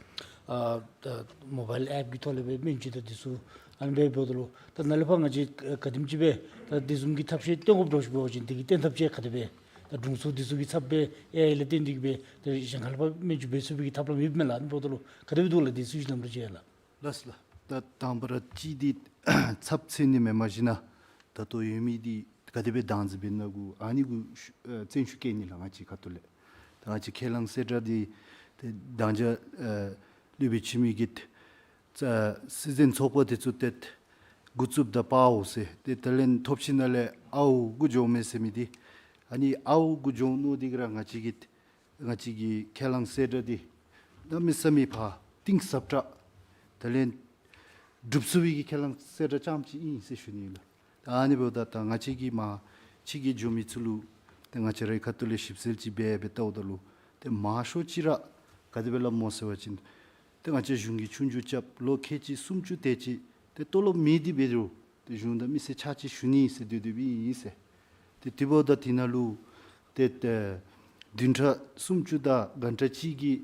ཨ་ད་མོ་བཱའིལ་ཨེཔ་གི་ཐོག་ལས་སྦེ་སྨན་བཅོས་དང་འདི་ཚུ་ཨ་ནི་སྦེ་འབདཝ་ད་ལུ་ད་ནཱ་ལས་ཕར་ང་བཅས་ག་དེམ་ཅིག་སྦེ་ད་འདི་བཟུམ་གྱི་ཐབས་ཤེས་བཏོན་དགོཔ་འདྲཝ་ཅིག་འབད་བ་ཅིན་འདི་གི་བཏོན་ཐབས་ཅིག་ག་དེ་སྦེ་ད་དྲུང་འཚོ་འདི་ཚུ་གི་ཚབ་སྦེ་ཨེ་ཨའི་ལས་བརྟེན་ཏེ་གིས་སྦེ་ད་གཞན་ཁ་ལས་ཕར་སྨན་བཅོས་འབད་ཚུགས་པའི་གི་ཐབས་ལམ་ཡོདཔ་མས་ལགས། ཨ་ནི་འབདཝ་ད་ལུ་ག་དེ་སྦེ་འདུག་ལགས། འདི་ཚུ་ཅིག་ནམ་ར་ཅིག་ལགས། ལགས་སོ་ལགས། ད་དང་པ་ར་གཅིག་འདི་ཚབ་འཚོལ་ནི་མེནམ་ཞིན་ན་ད་ལྟོ་ཡོད་མི་འདི་ག་དེ་སྦེ་བདག་འཛིན་འབད་ནི་གུ་ཨ་ནི་གུ་ཤུ་ཨེ་བརྩོན་ཤུགས་བསྐྱེད་ནི་ལགས། ང་བཅས་ཁ་ཐུག་ལས་ད་ང་བཅས་ཁས་བླངས་གསལ་བསྒྲགས་འདི་ཏེ་ད་ཅི་ཨེ་སློབ་དཔོན་འཆི་མེད་ཀྱིས་ད་སྲིད་འཛིན་ཚོགས་པ་འདི་ཚུ་ཏེ་འགོ་བཙུགསཔ་ད་པའོ་ཟེར་ཏེ་དེ་ལས་ཐོབ་ཞིནམ་ལས་ཨའོ་གུ་འགྱོཝ་མས་ཟེར་མི་འདི་ཨ་ནི་ཨའོ་གུ་འགྱོ་ནུག། འདི་གིས་ར་ང་བཅས་ཀྱི་ང་བཅས་ཀྱི་ཁས་བླངས་གསལ་བསྒྲགས་འདི་གནམ་མེད་ས་མེད་ཕར་གཏིང་ཟབ་དྲགས་དེ་ལས་སྒྲུབ་ཚུགས་པའི་གི་ཁས་བླངས་གསལ་བསྒྲགས་རྐྱངམ་ཅིག་ཨིན་ཟེར་ཞུ་ནི་ལགས། ད་ཨ་ནི་འབདཝ་ད་ད་ང་བཅས་ཀྱིས་མར་ཕྱི་གི་འགྱོ་མི་ཚུ་ལུ་ཏེ་ང་བཅས་རའི་ཁ་ཐུག་ལས་ཞིབ་འཚོལ་ཅིག་འབད་འབད་བལྟཝ་ད་ལུ་ཏེ་མང་ཤོས་ཅིག་ར་ག་དེ་སྦེ་སླབ་སྨོ་ཟེར་བ་ཅིན་ཏེ་ང་བཅས་གཞུང་གིས་ཆོས་རྒྱུགས་རྐྱབ་ལོ་ཁལ་གཅིག་སུམ་ཅུ་དེ་ཅིག་ཏེ་ལྟོ་ལོག་མེད་དེ་འབད་རུང་ཏེ་གཞུང་དང་མི་སེར་ཕྱག་ཕྱིད་ཞུ་ནི་ཟེར་སྡོད་སྡོདཔ་ཨིན་ཟེར། ཏེ་དེ་འབདཝ་ད་དེ་ནང་ལུ་ཏེ་ཏེ་བདུན་ཕྲག་སུམ་ཅུ་དང་གྷན་ཊ་གཅིག་གི་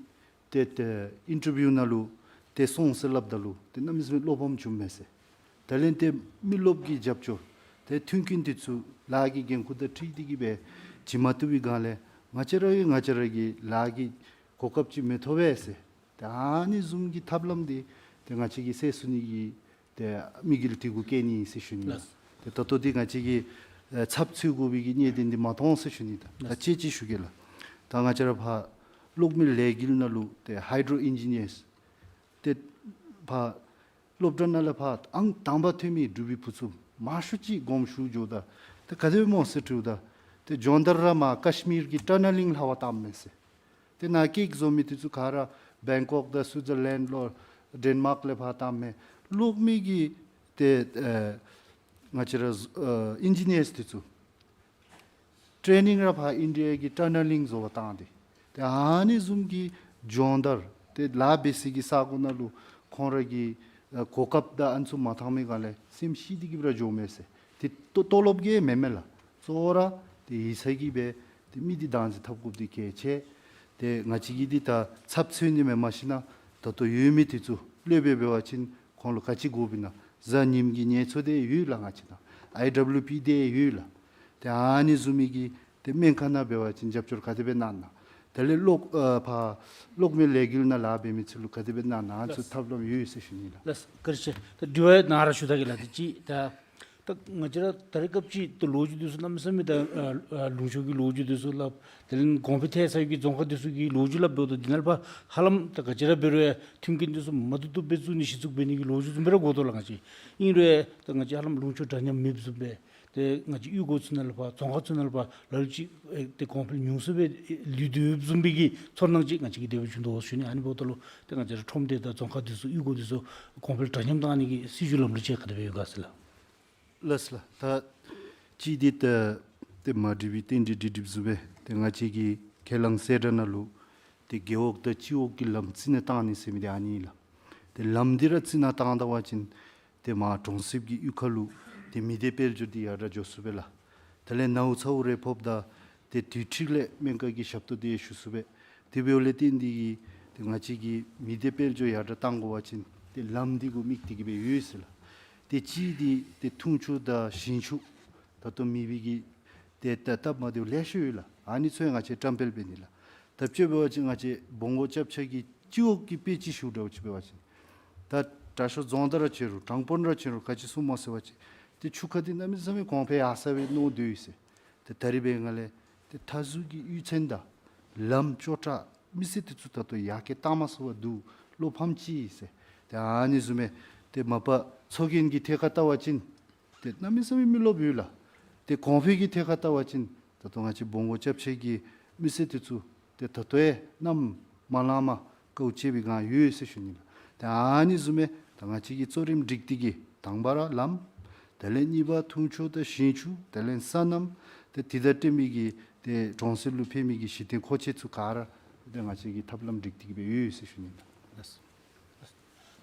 ཏེ་ཏེ་ཨིན་ཊར་བིའུ་ནང་ལུ་ཏེ་སོང་ཟེར་སླབ་ད་ལུ་ཏེ་གནམ་མེད་ས་མེད་བློ་ཕམ་བྱུངམ་མས་ཟེར། དེ་ལས་ཏེ་མི་རློབས་ཀྱི་རྒྱབ་སྐྱོར་ཏེ་མཐུན་རྐྱེན་འདི་ཚུ་ལཱ་གི་འགན་ཁུར་དང་འཁྲིལ་ཏེ་གིས་སྦེ་བྱིན་མ་བཏུབ་པའི་སྒང་ལས་ང་བཅས་ར་གིས་ང་བཅས་ར་གི་ལཱ་གི་གོ་སྐབས་ཅིག་མི་ཐོབ་པས་ཟེར། ཏེ་ཨ་ནི་བཟུམ་གྱི་ཐབས་ལམ་འདི་ཏེ་ང་བཅས་ཀྱིས་སེལ་ཚུགས་ནི་གི་ཏེ་དམིགས་ཡུལ་འདི་གུ་བསྐྱེད་ནི་ཨིན་ཟེར་ཞུ་ནི་ལགས། ཏེ་ད་ལྟོ་འདི་ང་བཅས་ཀྱིས་ཨེ་ཚབ་འཚོལ་དགོ་པའི་གི་གནད་དོན་འདི་མ་མཐོང་ཟེར་ཞུ་ནི། ད་ད་ལགས། ཅིག་ཅིག་ཞུ་གེ་ལགས། ད་ང་བཅས་ར་ཕར་གློག་མེ་ལས་འགུལ་ནང་ལུ་ཏེ་ཧའི་ཌྲོ་ཨིན་ཇི་ནི་ཡརསི་ཏེ་ཕར་སློབ་གྲྭ་ནང་ལས་ཕར་ཨང་དང་པ་ཐོན་མི་འབྲུག་པའི་བུ་ཚུ་མང་ཤོས་ཅིག་དགོངསམ་ཞུ་འགྱོཝ་ད་ཏེ་ག་དེ་སྦེ་སྨོ་ཟེར་དྲིཝ་ད་ཏེ་སྦྱོང་བརྡར་ར་མར་ཀ་ཤི་མིར་གྱི་ཊ་ནེ་ལིང་ལྷ་ཁང་བཏངམ་མས་ཟེར། ཏེ་ནཱ་ཀེག་བཟོ་མི་འདི་ཚུ་ག་ར་བེང་ཀོག་དང་སུའི་ཛར་ལེནཌ་ལོ་ཌེན་མཱརཀ་ལས་ཕར་བཏངམ་མས། གློག་མེ་གི་ཏེ་ཨེ་ང་བཅས་ར་ཨེ་ཨིན་ཇི་ནི་ཡརསི་འདི་ཚུ་ཊེ་ནིང་ར་ཕར་ཨིན་ཌི་ཡ་གི་ཊ་ནེ་ལིང་བཟོ་བར་བཏང་སྟེ་ཏེ་ཨ་ནི་བཟུམ་གྱི་སྦྱོང་བརྡར་ཏེ་ལཱ་འབད་སའི་གི་ས་གོ་ནང་ལུ་ཁོང་ར་གི་ཨེ་གོ་སྐབས་དང་ཨ་ནི་ཚུ་མ་ཐང་མི་སྒང་ལས་སེམས་ཤི་སྟེ་གིས་སྦེ་ར་འགྱོཝ་མས་ཟེར། ཏེ་ལྟོ་ལྟོ་ལོག་གིས་མེན་མས་ལགས། གཙོ་བོ་ར་ཏེ་ཡིག་ཚང་གིས་སྦེ་ཏེ་མི་འདི་བདག་འཛིན་འཐབ་དགོཔ་འདི་གལ་ཆེ། ཏེ་ང་བཅས་ཀྱིས་འདི་ད་ཚབ་འཚོལ་ནི་མེནམ་ཞིན་ན་ད་ལྟོ་ཡོད་མི་འདི་ཚུ་སློབ་དཔོན་འབད་བ་ཅིན་ཁོང་ལུ་ག་ཅི་དགོཔ་ཨིན་ན། གཟའ་ཉིམ་གི་ངལ་འཚོ་འདི་ཡོད་ལགས། ང་བཅས་ནང་ཨའི་ཌབ་ལུ་པི་འདི་ཡོད་ལགས། ཏེ་ཨ་ནི་བཟུམ་མའི་གི་ཏེ་སྨན་ཁང་ནང་འབད་བ་ཅིན་རྒྱབ་སྐྱོར་ག་དེ་སྦེ་གནང་ན། དེ་ལས་གློག་ཨ་ཕར་གློག་མེ་ལས་འགུལ་ནང་ལཱ་འབད་མི་ཚུ་ལུ་ག་དེ་སྦེ་གནང་ན་ཚུ་ལགས། ཐབས་ལམ་ཡོད་ཟེར་ཞུ་ནི་ལགས། ལགས། བཀའ་དྲིན་ཆེ། ད་དྲི་བ་ནཱ་ར་ཞུ་ད་གེ་ལགས། ཏེ་ཅིག་ད་ད་ང་བཅས་ར་ད་རེས་སྐབས་ཅིག་ཏེ་ལོ་རྒྱུས་འདི་ཚུ་གནམ་མེད་ས་མེད་ད་ཨ་ཨ་ལུང་ཕྱོགས་ཀྱི་ལོ་རྒྱུས་འདི་ཚུ་སླབ། དེ་ལས་གོང་འཕེལ་ཐལ་ཚར་བའི་རྫོང་ཁག་འདི་ཚུ་གི་ལོ་རྒྱུས་སླབ་འབདཝ་ད་འདི་ནང་ལས་ཕར་ཧ་ལམ་ད་ག་ཅི་ར་འབད་རུང་ཡང་མཐུན་རྐྱེན་འདི་ཚུ་མ་བཏུབ་བཏུབ་སྦེ་བཙུགས་ནི་གཞི་བཙུགས་འབད་ནི་གི་ལོ་རྒྱུས་བཟུམ་སྦེ་ར་གོ་དོ་ལགས། ང་བཅས་ཨིན་རུང་ཡང་ད་ང་བཅས་ཧ་ལམ་ལུང་ཕྱོགས་འདྲ་མཉམ་མེདཔ་བཟུམ་སྦེ་ཏེ་ང་བཅས་གཡུས་སྒོ་ཚུ་ནང་ལས་ཕར་རྫོང་ཁག་ཚུ་ནང་ལས་ཕར་ལ་ལུ་ཅིག་ཨེ་ཏེ་གོང་འཕེལ་ཉུང་སུ་སྦེ་ལུས་སྡོདཔ་བཟུམ་སྦེ་གི་ཚོར་སྣང་ཅིག་ང་བཅས་ཀྱིས་དེ་སྦེ་བྱུང་དོ་ཟེར་ཞུ་ནི། ཨ་ནི་འབདཝ་ད་ལུ་ཏེ་ང་བཅས་ར་ཁྲོམ་སྡེ་དང་རྫོང་ཁག་འདི་ཚུ་གཡུས་སྒོ་འདི་ཚུ་གོང་འཕེལ་འདྲ་མཉམ་བཏང་ནི་གི་སྲིད་བྱུས་ལམ་ལུགས་ཅིག་ག་དེ་སྦེ་ཡོད་ག་ཟེར་ལགས། ལགས་སོ་ལགས། ད་ཅི་འདི་ད་ཏེ་མ་འགྲིག་པའི་རྟེན་འབྲེལ་འགྲིག་འགྲིགཔ་བཟུམ་སྦེ་ཏེ་ང་བཅས་ཀྱི་ཁས་བླངས་གསལ་བསྒྲགས་ནང་ལུ་ཏེ་རྒེད་འོག་དང་སྤྱི་འོག་གི་ལམ་རྩི་ནག་བཏང་ནི་ཟེར་མི་འདི་ཨ་ནི་ཨིན་ལགས། ཏེ་ལམ་འདི་ར་རྩི་ནག་བཏང་ད་པ་ཅིན་ཏེ་མར་གྲོང་གསེབ་ཀྱི་གཡུས་ཁ་ལུ་ཏེ་མི་སྡེ་དཔལ་འབྱོར་འདི་ཡར་དྲག་འགྱོ་ཚུགས་པས་ལགས། དེ་ལས་ནཝ་ཚཝ་རེ་ཕོགཔ་ད་ཏེ་དུས་ཁྲིག་ལས་སྨན་ཁང་གི་ཞབས་ཏོག་འདི་ཞུ་ཚུགས་པས། དེ་འབདཝ་ལས་བརྟེན་ཏེ་གིས་ཏེ་ང་བཅས་ཀྱིས་མི་སྡེ་དཔལ་འབྱོར་ཡར་དྲག་བཏང་དགོ་པ་ཅིན་ཏེ་ལམ་འདི་གུ་དམིགས་ཏེ་གིས་སྦེ་ཡོད་ཟེར་ལགས། ཏེ་གཅིག་འདི་ཏེ་འཐུང་ཆུ་དང་ཞིང་ཆུ་ད་ལྟོ་མེད་པའི་གི་ཏེ་ད་སྟབས་མ་བདེཝ་ལེ་ཤ་ཡོད་ལགས། ཨ་ནི་ཚུ་ཡང་ང་བཅས་བཀྲམ་སྤེལ་འབད་ནི་ལགས། ད་དཔྱེ་འབད་བ་ཅིན་ང་བཅས་སྦོང་སྒོ་སྐྱབས་ཆ་གི་སྤྱི་འོག་གི་དཔེ་ཅིག་ཞུ་འདྲཝ་ཅིག་འབད་བ་ཅིན་ད་དྲག་ཤོས་རྫོང་བདག་ར་ཕྱད་རུང་དྲང་དཔོན་ར་ཕྱད་རུང་ག་ཅི་གསུངམ་སྨོ་ཟེར་བ་ཅིན་ཏེ་ཆུ་ཁ་འདི་གནམ་མེད་ས་མེད་གོང་འཕེལ་ཡར་སོང་པའི་མནོ་སྡོད་ཡི་ཟེར། ཏེ་ད་རིས་འབད་སྒང་ལས་ཏེ་མཐའ་ཟུར་གྱི་གཡུས་ཚན་དང་ལམ་ཅོག་འཐདཔ་མི་སེར་འདི་ཚུ་ད་ལྟོ་ཡར་རྒྱས་བཏང་མ་ཚུགས་པར་འདུག། བློ་ཕམ་ཅི་ཟེར། ཏེ་ཨ་ནི་བཟུམ་སྦེ་ཏེ་མ་པ་ཚོགས་རྒྱན་གྱི་ཐད་ཁར་བལྟ་བ་ཅིན་ཏེ་གནམ་མེད་ས་མེད་མི་རློབས་ཡོད་ལགས། ཏེ་གོང་འཕེལ་གྱི་ཐད་ཁར་བལྟ་བ་ཅིན་ད་ལྟོ་ང་བཅས་སྦོང་སྒོ་སྐྱབས་ཆ་གི་མི་སེར་འདི་ཚུ་ཏེ་ད་ལྟོ་ཡང་གནམ་མ་ལངམ་དཀའཝ་སྤྱད་པའི་སྒང་ཡོད་ཟེར་ཞུ་ནི་ལགས། ཏེ་ཨ་ནི་བཟུམ་སྦེ་ད་ང་བཅས་ཀྱིས་གཙོ་རིམ་སྒྲིག་སྟེ་གིས་ དང་པ་ར་ལམ། དེ་ལས་གཉིས་པ་འཐུང་ཆུ་དང་ཞིང་ཆུ། དེ་ལས་སོ་ནམ། ཏེ་དེ་དང་འབྲེལ་མི་གི་ཏེ་གྲོང་གསེབ་ལུ་ཕན་མི་གི་གཞི་རྟེན་མཁོ་ཆས་ཚུ་ག་ར་ཏེ་ང་བཅས་ཀྱིས་ཐབས་ལམ་སྒྲིག་སྟེ་གི་སྦེ་ཡོད་ཟེར་ཞུ་ནི་ལགས།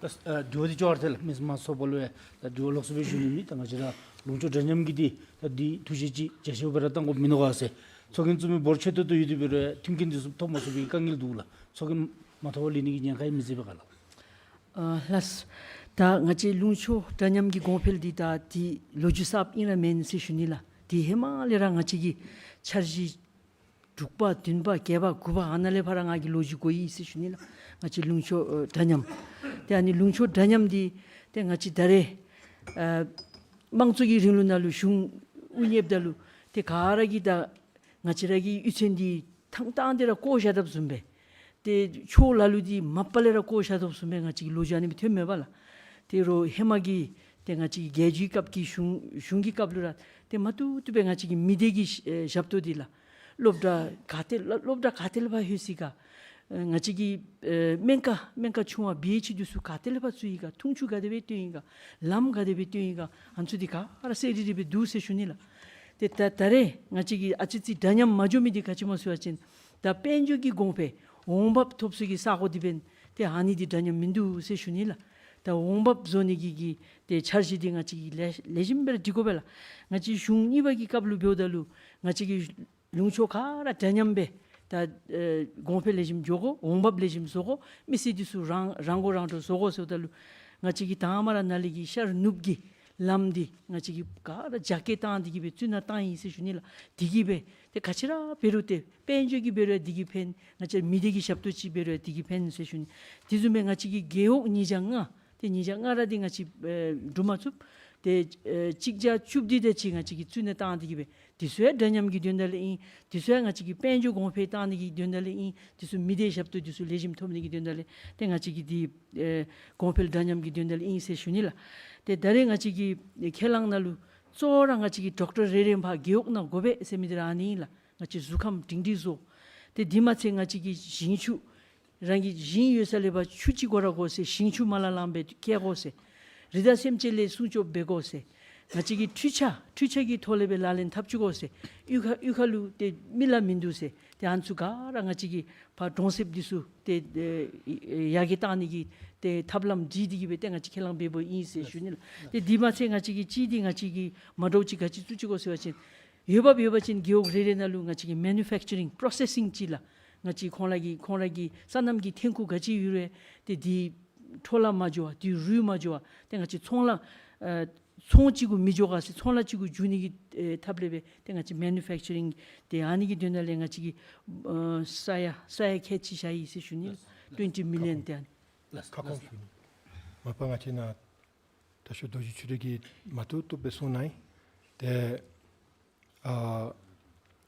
ལགས། ལགས། ཨ་དྲི་བ་འདི་ཅོག་ར་འཐད་ལགས། མི་མང་ཚོགས་པ་ལུ་ཡང་ད་དྲི་བ་ལོགས་སུ་སྦེ་ཞུ་ནི་མེད། ད་ང་བཅས་ར་ལུང་ཕྱོགས་འདྲ་མཉམ་གྱི་འདི་ད་འདི་ཐུགས་བཞེད་ཅིག་རྒྱ་ཆེ་བ་སྦེ་ར་གཏང་དགོཔ་མིན་ནོ་ག་ཟེར། ཚོགས་རྒྱན་བཙུགས་མི་འབོར་ཆེ་ཏོག་ཏོ་ཡོད་དེ་འབད་རུང་མཐུན་རྐྱེན་འདི་ཚུ་ཐོབ་མ་ཚུགས་པའི་དཀའ་ངལ་འདུག་ལགས། ཚོགས་རྒྱན་མ་ཐོབ་པར་ལུས་ནི་གི་ཉེན་ཁ་ཡང་མི་མཛད་པས་ག་ལགས། ཨ་ལགས། ད་ང་བཅས་ལུང་ཕྱོགས་འདྲ་མཉམ་གྱི་གོང་འཕེལ་འདི་ད་འདི་ལོ་རྒྱུས་གསརཔ་ཨིན་ར་མེན་ཟེར་ཞུ་ནི་ལགས། འདི་ཧེ་མ་ལས་ར་ང་བཅས་ཀྱི་འཆར་གཞི་དྲུག་པ་བདུན་པ་བརྒྱད་པ་དགུ་པ་ཨ་ནཱ་ལས་ཕར་ར་ང་གིས་ལོ་རྒྱུས་གོ་ཡི་ཟེར་ཞུ་ནི་ལགས། ང་བཅས་ལུང་ཕྱོགས་ཨ་འདྲ་མཉམ། ཏེ་ཨ་ནི་ལུང་ཕྱོགས་འདྲ་མཉམ་འདི་ཏེ་ང་བཅས་ད་རེས་ཨ་དམངས་གཙོ་གི་རིང་ལུགས་ནང་ལུ་གཞུང་དབུ་བརྙེསཔ་ད་ལུ་ཏེ་ག་ར་གིས་ད་ང་བཅས་ར་གི་གཡུས་ཚན་འདི་ཐང་ཐང་སྟེ་ར་བཀོ་བཞག་དོ་བཟུམ་སྦེ། ཏེ་ཆོས་ལ་ལུ་འདི་མ་པ་ལས་ར་བཀོ་བཞག་དོ་བཟུམ་སྦེ་ང་བཅས་ཀྱི་ལོ་རྒྱུས་ཨ་ནི་སྦེ་ཐོནམ་མས་པ་ལགས། ཏེ་རོགས་ཧེ་མ་གི་ཏེ་ང་བཅས་ཀྱི་རྒྱལ་བརྒྱུད་སྐབས་ཀྱི་གཞུང་གཞུང་གི་སྐབས་ལུ་ར་ཏེ་མ་ཐུབ་ཐུབ་སྦེ་ང་བཅས་ཀྱི་མི་སྡེ་གི་ཨེ་ཞབས་ཏོག་འདི་ལགས། སློབ་གྲྭ་ག་ཏེ་ལ་སློབ་གྲྭ་ག་ཏེ་ལས་ཕར་ལྷོད་ཅི་ག། ཨེ་ང་བཅས་ཀྱི་ཨེ་སྨན་ཁང་སྨན་ཁང་ཆུང་བ་བི་ཨེཆ་འདི་ཚུ་ག་ཏེ་ལས་ཕར་བཙུགས་ཡི་ག། འཐུང་ཆུ་ག་དེ་སྦེ་བཏོན་ཡི་ག། ལམ་ག་དེ་སྦེ་བཏོན་ཡི་ག། ཨ་ནི་ཚུ་འདི་ག་ར་གསལ་རི་རི་སྦེ་འདུག་ཟེར་ཞུ་ནི་ལགས། ཏེ་ད་ད་རེས་ང་བཅས་ཀྱི་ཨ་ཙི་ཅིག་འདྲ་མཉམ་མ་འགྱོ་མི་འདི་ག་ཅི་སྨོ་ཟེར་བ་ཅིན་ད་དཔལ་འབྱོར་གྱི་གོང་འཕེལ་འོང་འབབ་ཐོབ་ས་གི་ས་གོ་འདི་འབདན་ཏེ་ཨ་ནི་འདི་འདྲ་མཉམ་མིན་འདུག་ཟེར་ཞུ་ནི་ལགས། ད་འོང་འབབ་བཟོ་ནི་གི་གི་ཏེ་འཆར་གཞི་འདི་ང་བཅས་ཀྱིས་ལེགས་ལེགས་ཤོམ་སྦེ་ར་སྒྲིག་དགོ་པས་ལགས། ང་བཅས་གཞུང་གཉིས་པ་གི་སྐབས་ལུ་འབདཝ་ད་ལུ་ང་བཅས་ཀྱི་ལུང་ཕྱོགས་ག་ར་འདྲ་མཉམ་སྦེ་ད་ཨེ་གོང་འཕེལ་ལེགས་ཤོམ་འགྱོ་དགོ། འོང་འབབ་ལེགས་ཤོམ་བཟོ་དགོ། མི་སེར་འདི་ཚུ་རང་རང་མགོ་རང་འདྲོངས་བཟོ་དགོ་ཟེརཝ་ད་ལུ་ང་བཅས་ཀྱིས་དང་པ་ར་ནཱ་ལས་ཀྱི་ཤར་ནུབ་ཀྱི་ལམ་འདི་ང་བཅས་ཀྱིས་ག་ར་རྒྱ་སྐྱེད་བཏང་སྟེ་གི་སྦེ་བཙུགས་ནི་བཏང་ཡི་ཟེར་ཞུ་ནི་ལགས། དེ་གིས་སྦེ་ཏེ་ག་ཅི་ར་འབད་རུང་ཏེ་དཔལ་འབྱོར་གྱི་འབད་རུང་འདི་གིས་ཕན། ང་བཅས་མི་སྡེ་གི་ཞབས་ཏོག་ཅིག་འབད་རུང་འདི་གིས་ཕན་ཟེར་ཞུ་ནི། དེ་བཟུམ་སྦེ་ང་བཅས་ཀྱི་རྒེད་འོག་ཉིས་བརྒྱ་ལྔ་ཏེ་ཉིས་བརྒྱ་ལྔ་ར་འདི་ང་བཅས་ཨེ་འགྲུབ་མ་ཚུགས། ཏེ་ཨེ་གཅིག་བརྒྱ་བཅུ་བདུན་དེ་ཅིག་ང་བཅས་ཀྱིས་བཙུགས་ནི་བཏང་སྟེ་གི་སྦེ་འདི་ཚུ་ཡང་འདྲ་མཉམ་གྱི་དོན་དག་ལས་ཨིན། འདི་ཚུ་ཡང་ང་བཅས་ཀྱི་དཔལ་འབྱོར་གོང་འཕེལ་བཏང་ནི་གི་དོན་དག་ལས་ཨིན། འདི་ཚུ་མི་སྡེ་ཞབས་ཏོག་འདི་ཚུ་ལེགས་ཤོམ་ཐོབ་ནི་གི་དོན་དག་ལས་ཏེ་ང་བཅས་ཀྱི་འདི་ཨེ་གོང་འཕེལ་འདྲ་མཉམ་གྱི་དོན་དག་ལས་ཨིན་ཟེར་ཞུ་ནི་ལགས། ཏེ་ད་རེས་ང་བཅས་ཀྱི་ཁས་བླངས་ནང་ལུ་གཙོ་བོ་ར་ང་བཅས་ཀྱི་ཌོག་ཊར་རེ་རེ་ཕར་རྒེད་འོག་ནང་དགོ་པས་ཟེར་མི་འདི་ར་ཨ་ནི་ཨིན་ལགས། ང་བཅས་གཟུགས་ཁམས་སྒྲིང་སྒྲིང་བཟོ། ཏེ་འདི་མ་ཚད་ང་བཅས་ཀྱི་ཞིང་ཆུ་རང་གི་ཞིང་ཡོད་ས་ལས་ཕར་ཆུ་ཅིག་དགོ་ར་དགོ་ཟེར། ཞིང་ཆུ་མ་ལ་ལངམ་སྦེ་བསྐྱལ་དགོ་ཟེར། རི་དྭགས་སེམས་ཅན་ལས་སྲུང་སྐྱོབ་འབད་དགོ་ཟེར། ང་བཅས་ཀྱི་འཕྲུལ་ཆས་འཕྲུལ་ཆས་ཀྱི་ཐོག་ལས་སྦེ་ལག་ལེན་འཐབ་བཅུག་དགོ་ཟེར། གཡུས་ཁ་གཡུས་ཁ་ལུ་ཏེ་མི་ལ་མིན་འདུག་ཟེར། ཏེ་ཨ་ནི་ཚུ་ག་ར་ང་བཅས་ཀྱིས་ཕར་གྲོང་གསེབ་འདི་ཚུ་ཏེ་ཨེ་ཡར་རྒྱས་བཏང་ནི་གི་ཏེ་ཐབས་ལམ་སྒྲིག་སྟེ་གི་སྦེ་ཏེ་ང་བཅས་ཁས་བླངས་འབདཝ་ཨིན་ཟེར་ཞུ་ནི་ལགས། ཏེ་འདི་མ་ཚད་ང་བཅས་ཀྱིས་གཅིག་འདི་ང་བཅས་ཀྱིས་མ་འདྲཝ་ཅིག་ག་ཅི་བཙུགས་ཅི་གོ་ཟེར་བ་ཅིན་འོས་འབབ་ཡོད་པ་ཅིན་རྒེད་འོག་རེ་རེ་ནང་ལུ་ང་བཅས་ཀྱིས་མེ་ནུ་ཕེཀ་ཅ་རིང་པྲོ་སེ་སིང་ཅིག་ལགས། ང་བཅས་ཁོང་ར་གི་ཁོང་ར་གི་སོ་ནམ་གྱི་ཐོན་ཁུངས་ག་ཅི་ཡོད་རུང་ཏེ་འདི་འཕྲོ་བརླག་མ་འགྱོ་བར་འདི་རུལ་མ་འགྱོ་བར་ཏེ་ང་བཅས་ཚོང་ལཱ་ཨེ་ཚོང་གཅིག་གུ་མི་འགྱོ་ག་ཟེར་ཚོང་ལཱ་གཅིག་གུ་འགྱོ་ནི་གི་ཨེ་ཐབས་ལས་སྦེ་ཏེ་ང་བཅས་མེ་ནུ་ཕེཀ་ཅ་རིང་ཏེ་ཨ་ནི་གི་དོན་དག་ལས་ང་བཅས་ཀྱིས་ཨེ་ས་ཡ་ས་ཡ་ཁལ་གཅིག་བཞག་ཡི་ཟེར་ཞུ་ནི། ལགས། ཊུ་ཝེན་ཊི་མི་ལི་ཡཱན་ཏེ་ཨ་ནི། ལགས། ཁ་སྐོང་ཞུ་ནི། མ་པ་ང་བཅས་ནཱ་ད་ཞུ་རྡོ་རྗེ་ཆོས་སྒྲོན་གྱིས་མ་ཐུབ་ཐུབ་སྦེ་གསུངས་གནང་ཡི། ཏེ་ཨ་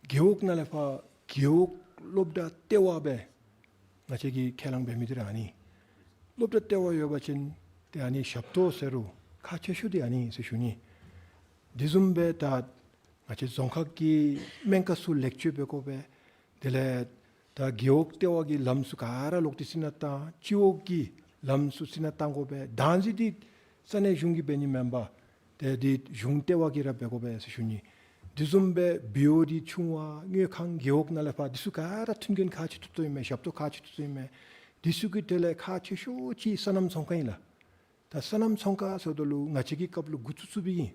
རྒེད་འོག་ནང་ལས་ཕར་རྒེད་འོག་སློབ་གྲྭ་ལྟེ་བ་སྦེ་ང་བཅས་ཀྱིས་ཁས་བླངས་འབད་མི་འདི་ར་ཨ་ནི། སློབ་གྲྭ་ལྟེ་བ་ཡོད་པ་ཅིན་ཏེ་ཨ་ནི་ཞབས་ཏོག་ཟེར་རུང་ཁག་ཆེ་ཤོས་འདི་ཨ་ནི་ཟེར་ཞུ་ནི། དེ་བཟུམ་སྦེ་ད་ང་བཅས་རྫོང་ཁག་གི་སྨན་ཁང་ཚུ་ལེགས་བཅོས་འབད་དགོ་པས། དེ་ལས་ད་རྒེད་འོག་ལྟེ་བ་གི་ལམ་ཚུ་ག་ར་ལོག་སྟེ་ཟིན་ནི་བཏང་། སྤྱི་འོག་གི་ལམ་ཚུ་ཟིན་ནི་བཏང་དགོ་པས། བདག་འཛིན་འདི་ས་གནས་གཞུང་གིས་འབད་ནི་མེན་པར་ཏེ་འདི་གཞུང་ལྟེ་བ་གིས་ར་འབད་དགོ་པས་ཟེར་ཞུ་ནི། དེ་བཟུམ་སྦེ་བི་ཨོ་ཊི་ཆུང་བ་དངུལ་ཁང་རྒེད་འོག་ནང་ལས་ཕར་འདི་ཚུ་ག་ར་མཐུན་རྐྱེན་ཁག་ཆེ་ཏོག་ཏོ་ཨིན་མས། ཞབས་ཏོག་ཁག་ཆེ་ཏོག་ཏོ་ཨིན་མས། འདི་ཚུ་གི་གྲས་ལས་ཁག་ཆེ་ཤོས་ཅིག་སོ་ནམ་ཚོང་ཁང་ཨིན་ལགས། ད་སོ་ནམ་ཚོང་ཁང་ཟེརཝ་ད་ལུ་ང་བཅས་ཀྱི་སྐབས་ལུ་འགོ་བཙུགས་བཙུགསཔ་ཨིན།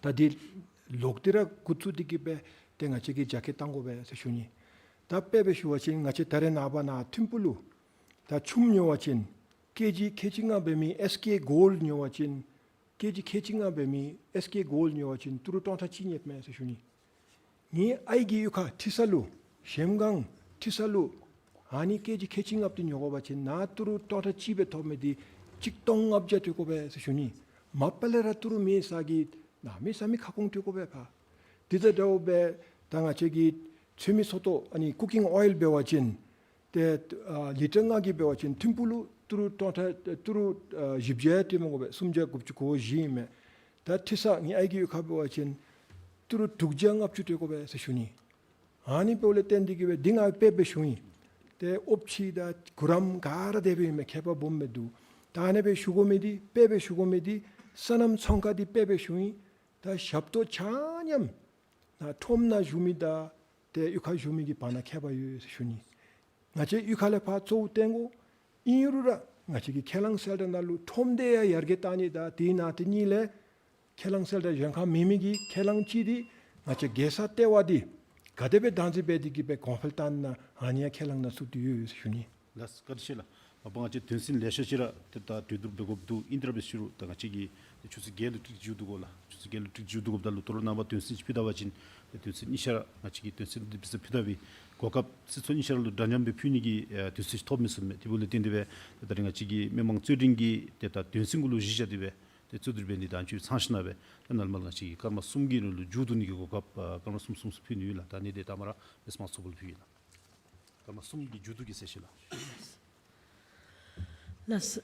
ད་འདི་ལོག་སྟེ་ར་འགོ་བཙུགས་ཏེ་གི་སྦེ་ཏེ་ང་བཅས་ཀྱིས་རྒྱ་སྐྱེད་བཏང་དགོ་པས་ཟེར་ཞུ་ནི། ད་དཔེ་སྦེ་ཞུ་བ་ཅིན་ང་བཅས་ད་རེས་ནངས་པ་ནཱ་ཐིམ་ཕུག་ལུ་ད་ཆུམ་ཉོ་བ་ཅིན་ཀེ་ཇི་ཁལ་གཅིག་ལྔ་འབད་མི་ཨེས་ཀེ་གོལཌ་ཉོ་བ་ཅིན་ཀེ་ཇི་ཁལ་གཅིག་ལྔ་འབད་མི་ཨེས་ཀེ་གོལཌ་ཉོ་བ་ཅིན་ཏི་རུ་སྟོང་ཕྲག་གཅིག་རྙེད་མས་ཟེར་ཞུ་ནི། ངེའི་ཨའི་གི་གཡུས་ཁ་ཁྲི་ས་ལུ་གཞལམ་སྒང་ཁྲི་ས་ལུ་ཨ་ནི་ཀེ་ཇི་ཁལ་གཅིག་ལྔ་འདི་ཉོ་དགོ་པ་ཅིན་ནཱ་ཏི་རུ་སྟོང་ཕྲག་གཅིག་སྦེ་ཐོབ་མི་འདི་གཅིག་སྟོང་ལྔ་བརྒྱ་སྤྲོད་དགོ་པས་ཟེར་ཞུ་ནི། མ་པ་ལས་ར་ཏི་རུ་མེད་ས་གི་གནམ་མེད་ས་མེད་ཁ་སྐོང་སྤྲོད་དགོ་པས་ཕར། དེ་དང་འདྲཝ་སྦེ་ད་ང་བཅས་ཀྱི་ཚོད་མའི་བཙོ་ཏོ་ཨ་ནི་ཀུ་ཀིང་ཨོའིལ་འབད་བ་ཅིན་ཏེ་ཨ་ལི་ཊར་ལྔ་གི་འབད་བ་ཅིན་ཐིམ་ཕུག་ལུ་ཏི་རུ་སྟོང་ཕྲག་ཏི་རུ་ཨ་བཞི་བརྒྱ་སྤྲོད་མི་དགོ་པས། སུམ་བརྒྱ་དགུ་བཅུ་གོ་བཞི་ཨིན་མས། ད་ཁྲི་ས་ངེའི་ཨའི་གི་གཡུས་ཁ་འབད་བ་ཅིན་ཏི་རུ་དྲུག་བརྒྱ་ལྔ་བཅུ་སྤྲོད་དགོ་པས་ཟེར་ཞུ་ནི། ཨ་ནི་འབདཝ་ལས་བརྟེན་ཏེ་གི་སྦེ་འདི་ང་དཔེ་སྦེ་ཞུཝ་ཨིན། ཏེ་ཨོ་ཕྱི་དང་གུ་རམ་ག་ར་དེ་སྦེ་ཨིན་མས། ཁྱད་པར་སྦོམ་མིན་འདུག། ད་ཨ་ནི་སྦེ་ཞུ་དགོ་མི་འདི་དཔེ་སྦེ་ཞུ་དགོ་མི་འདི་ སོ་ནམ་ཚོང་ཁང་འདི་དཔེ་སྦེ་ཞུཝ་ཨིན། ད་ཞབས་ཏོག་ཆ་མཉམ་ནཱ་ཁྲོམ་ནང་བཞུགས་མི་དང་ཏེ་གཡུས་ཁར་བཞུགས་མི་གི་བར་ན་ཁྱད་པར་ཡོད་ཟེར་ཞུ་ནི། ང་བཅས་གཡུས་ཁ་ལས་ཕར་གཙོ་བོ་བཏོན་དགོ། ཨིན་རུང་ར་ང་བཅས་ཀྱི་ཁས་བླངས་གསལ་བསྒྲགས་ནང་ལུ་ཁྲོམ་འདི་ཡང་ཡར་རྒྱས་གཏང་ནི་དང་དེའི་ནང་དེ་གཉིས་ལས་ཁས་བླངས་གསལ་བསྒྲགས་འཇོན་ཁ་མེད་མི་གི་ཁས་བླངས་ཅིག་འདི་ང་བཅས་རྒྱལ་ས་ལྟེ་བ་འདི་ག་དེ་སྦེ་བདག་འཛིན་འབད་དེ་གིས་སྦེ་གོང་འཕེལ་བཏང་ནི་ཨ་ནི་ཡང་ཁས་བླངས་ནང་བཙུགས་ཏེ་ཡོད་ཟེར་ཞུ་ནི། ལགས་བཀའ་དྲིན་ཆེ་ལགས། མ་པ་ང་བཅས་དོན་ཚན་ལེ་ཤ་ཅིག་ར་ཏེ་ད་གྲོས་བསྡུར་འབད་དགོཔ་འདུག། ཨིན་དེ་ར་འབད་ཞུ་རུང་ད་ང་བཅས་ཀྱི་ཏེ་ཆུ་ཚོད་བརྒྱད་ལུ་ཀྲིག་མཇུག་བསྡུ་དགོ་ལགས། ཆུ་ཚོད་བརྒྱད་ལུ་ཀྲིག་མཇུག་བསྡུ་དགོཔ་ད་ལུ་དོ་རུང་ནངས་པ་དོན་ཚན་ཅིག་ཕུལ་ད་པ་ཅིན་ཏེ་དོན་ཚན་གཉིས་ཆ་ར་ང་བཅས་ཀྱིས་དོན་ཚན་འདི་འབད་ས་ཕུལ་ད་པའི་གོ་སྐབས་སྲིད་ཚོགས་གཉིས་ཆ་ར་ལུ་འདྲ་མཉམ་སྦེ་ཕུལ་ནི་གི་ཨེ་དུས་ཚོད་ཅིག་ཐོབ་མི་ཚུགས་མས། དེ་འབདཝ་ལས་བརྟེན་ཏེ་སྦེ་ཏེ་ད་རིས་ང་བཅས་ཀྱི་མི་མང་རྩོད་འགྲན་གྱི་ཏེ་ད་དོན་ཚན་གུ་ལུ་གཞི་བཞག་སྟེ་སྦེ་ཏེ་རྩོད་བསྡུར་འབད་ནི་དང་ཅིག་ཚང་ཞིནམ་ལས་སྦེ་ཏེ་ནཱ་ལས་མར་ང་བཅས་ཀྱིས་སྐར་མ་གསུམ་གྱི་རིང་ལུ་མཇུག་བསྡུ་ནི་གི་གོ་སྐབས་ཨ་སྐར་མ་གསུམ་གསུམ་གསུམ་ཕུལ་ནི་ཡོད་ལགས། ད་ཨ་ནི་འདི་ད་མར་མི་སེར་དམངས་གཙོ་པོ་ལུ་ཕུལ་ཡི་ལགས། སྐར་མ་གསུམ་གྱི་མཇུག་བསྡུ་གི་ཟེར་ཞུ་ལགས། ལགས།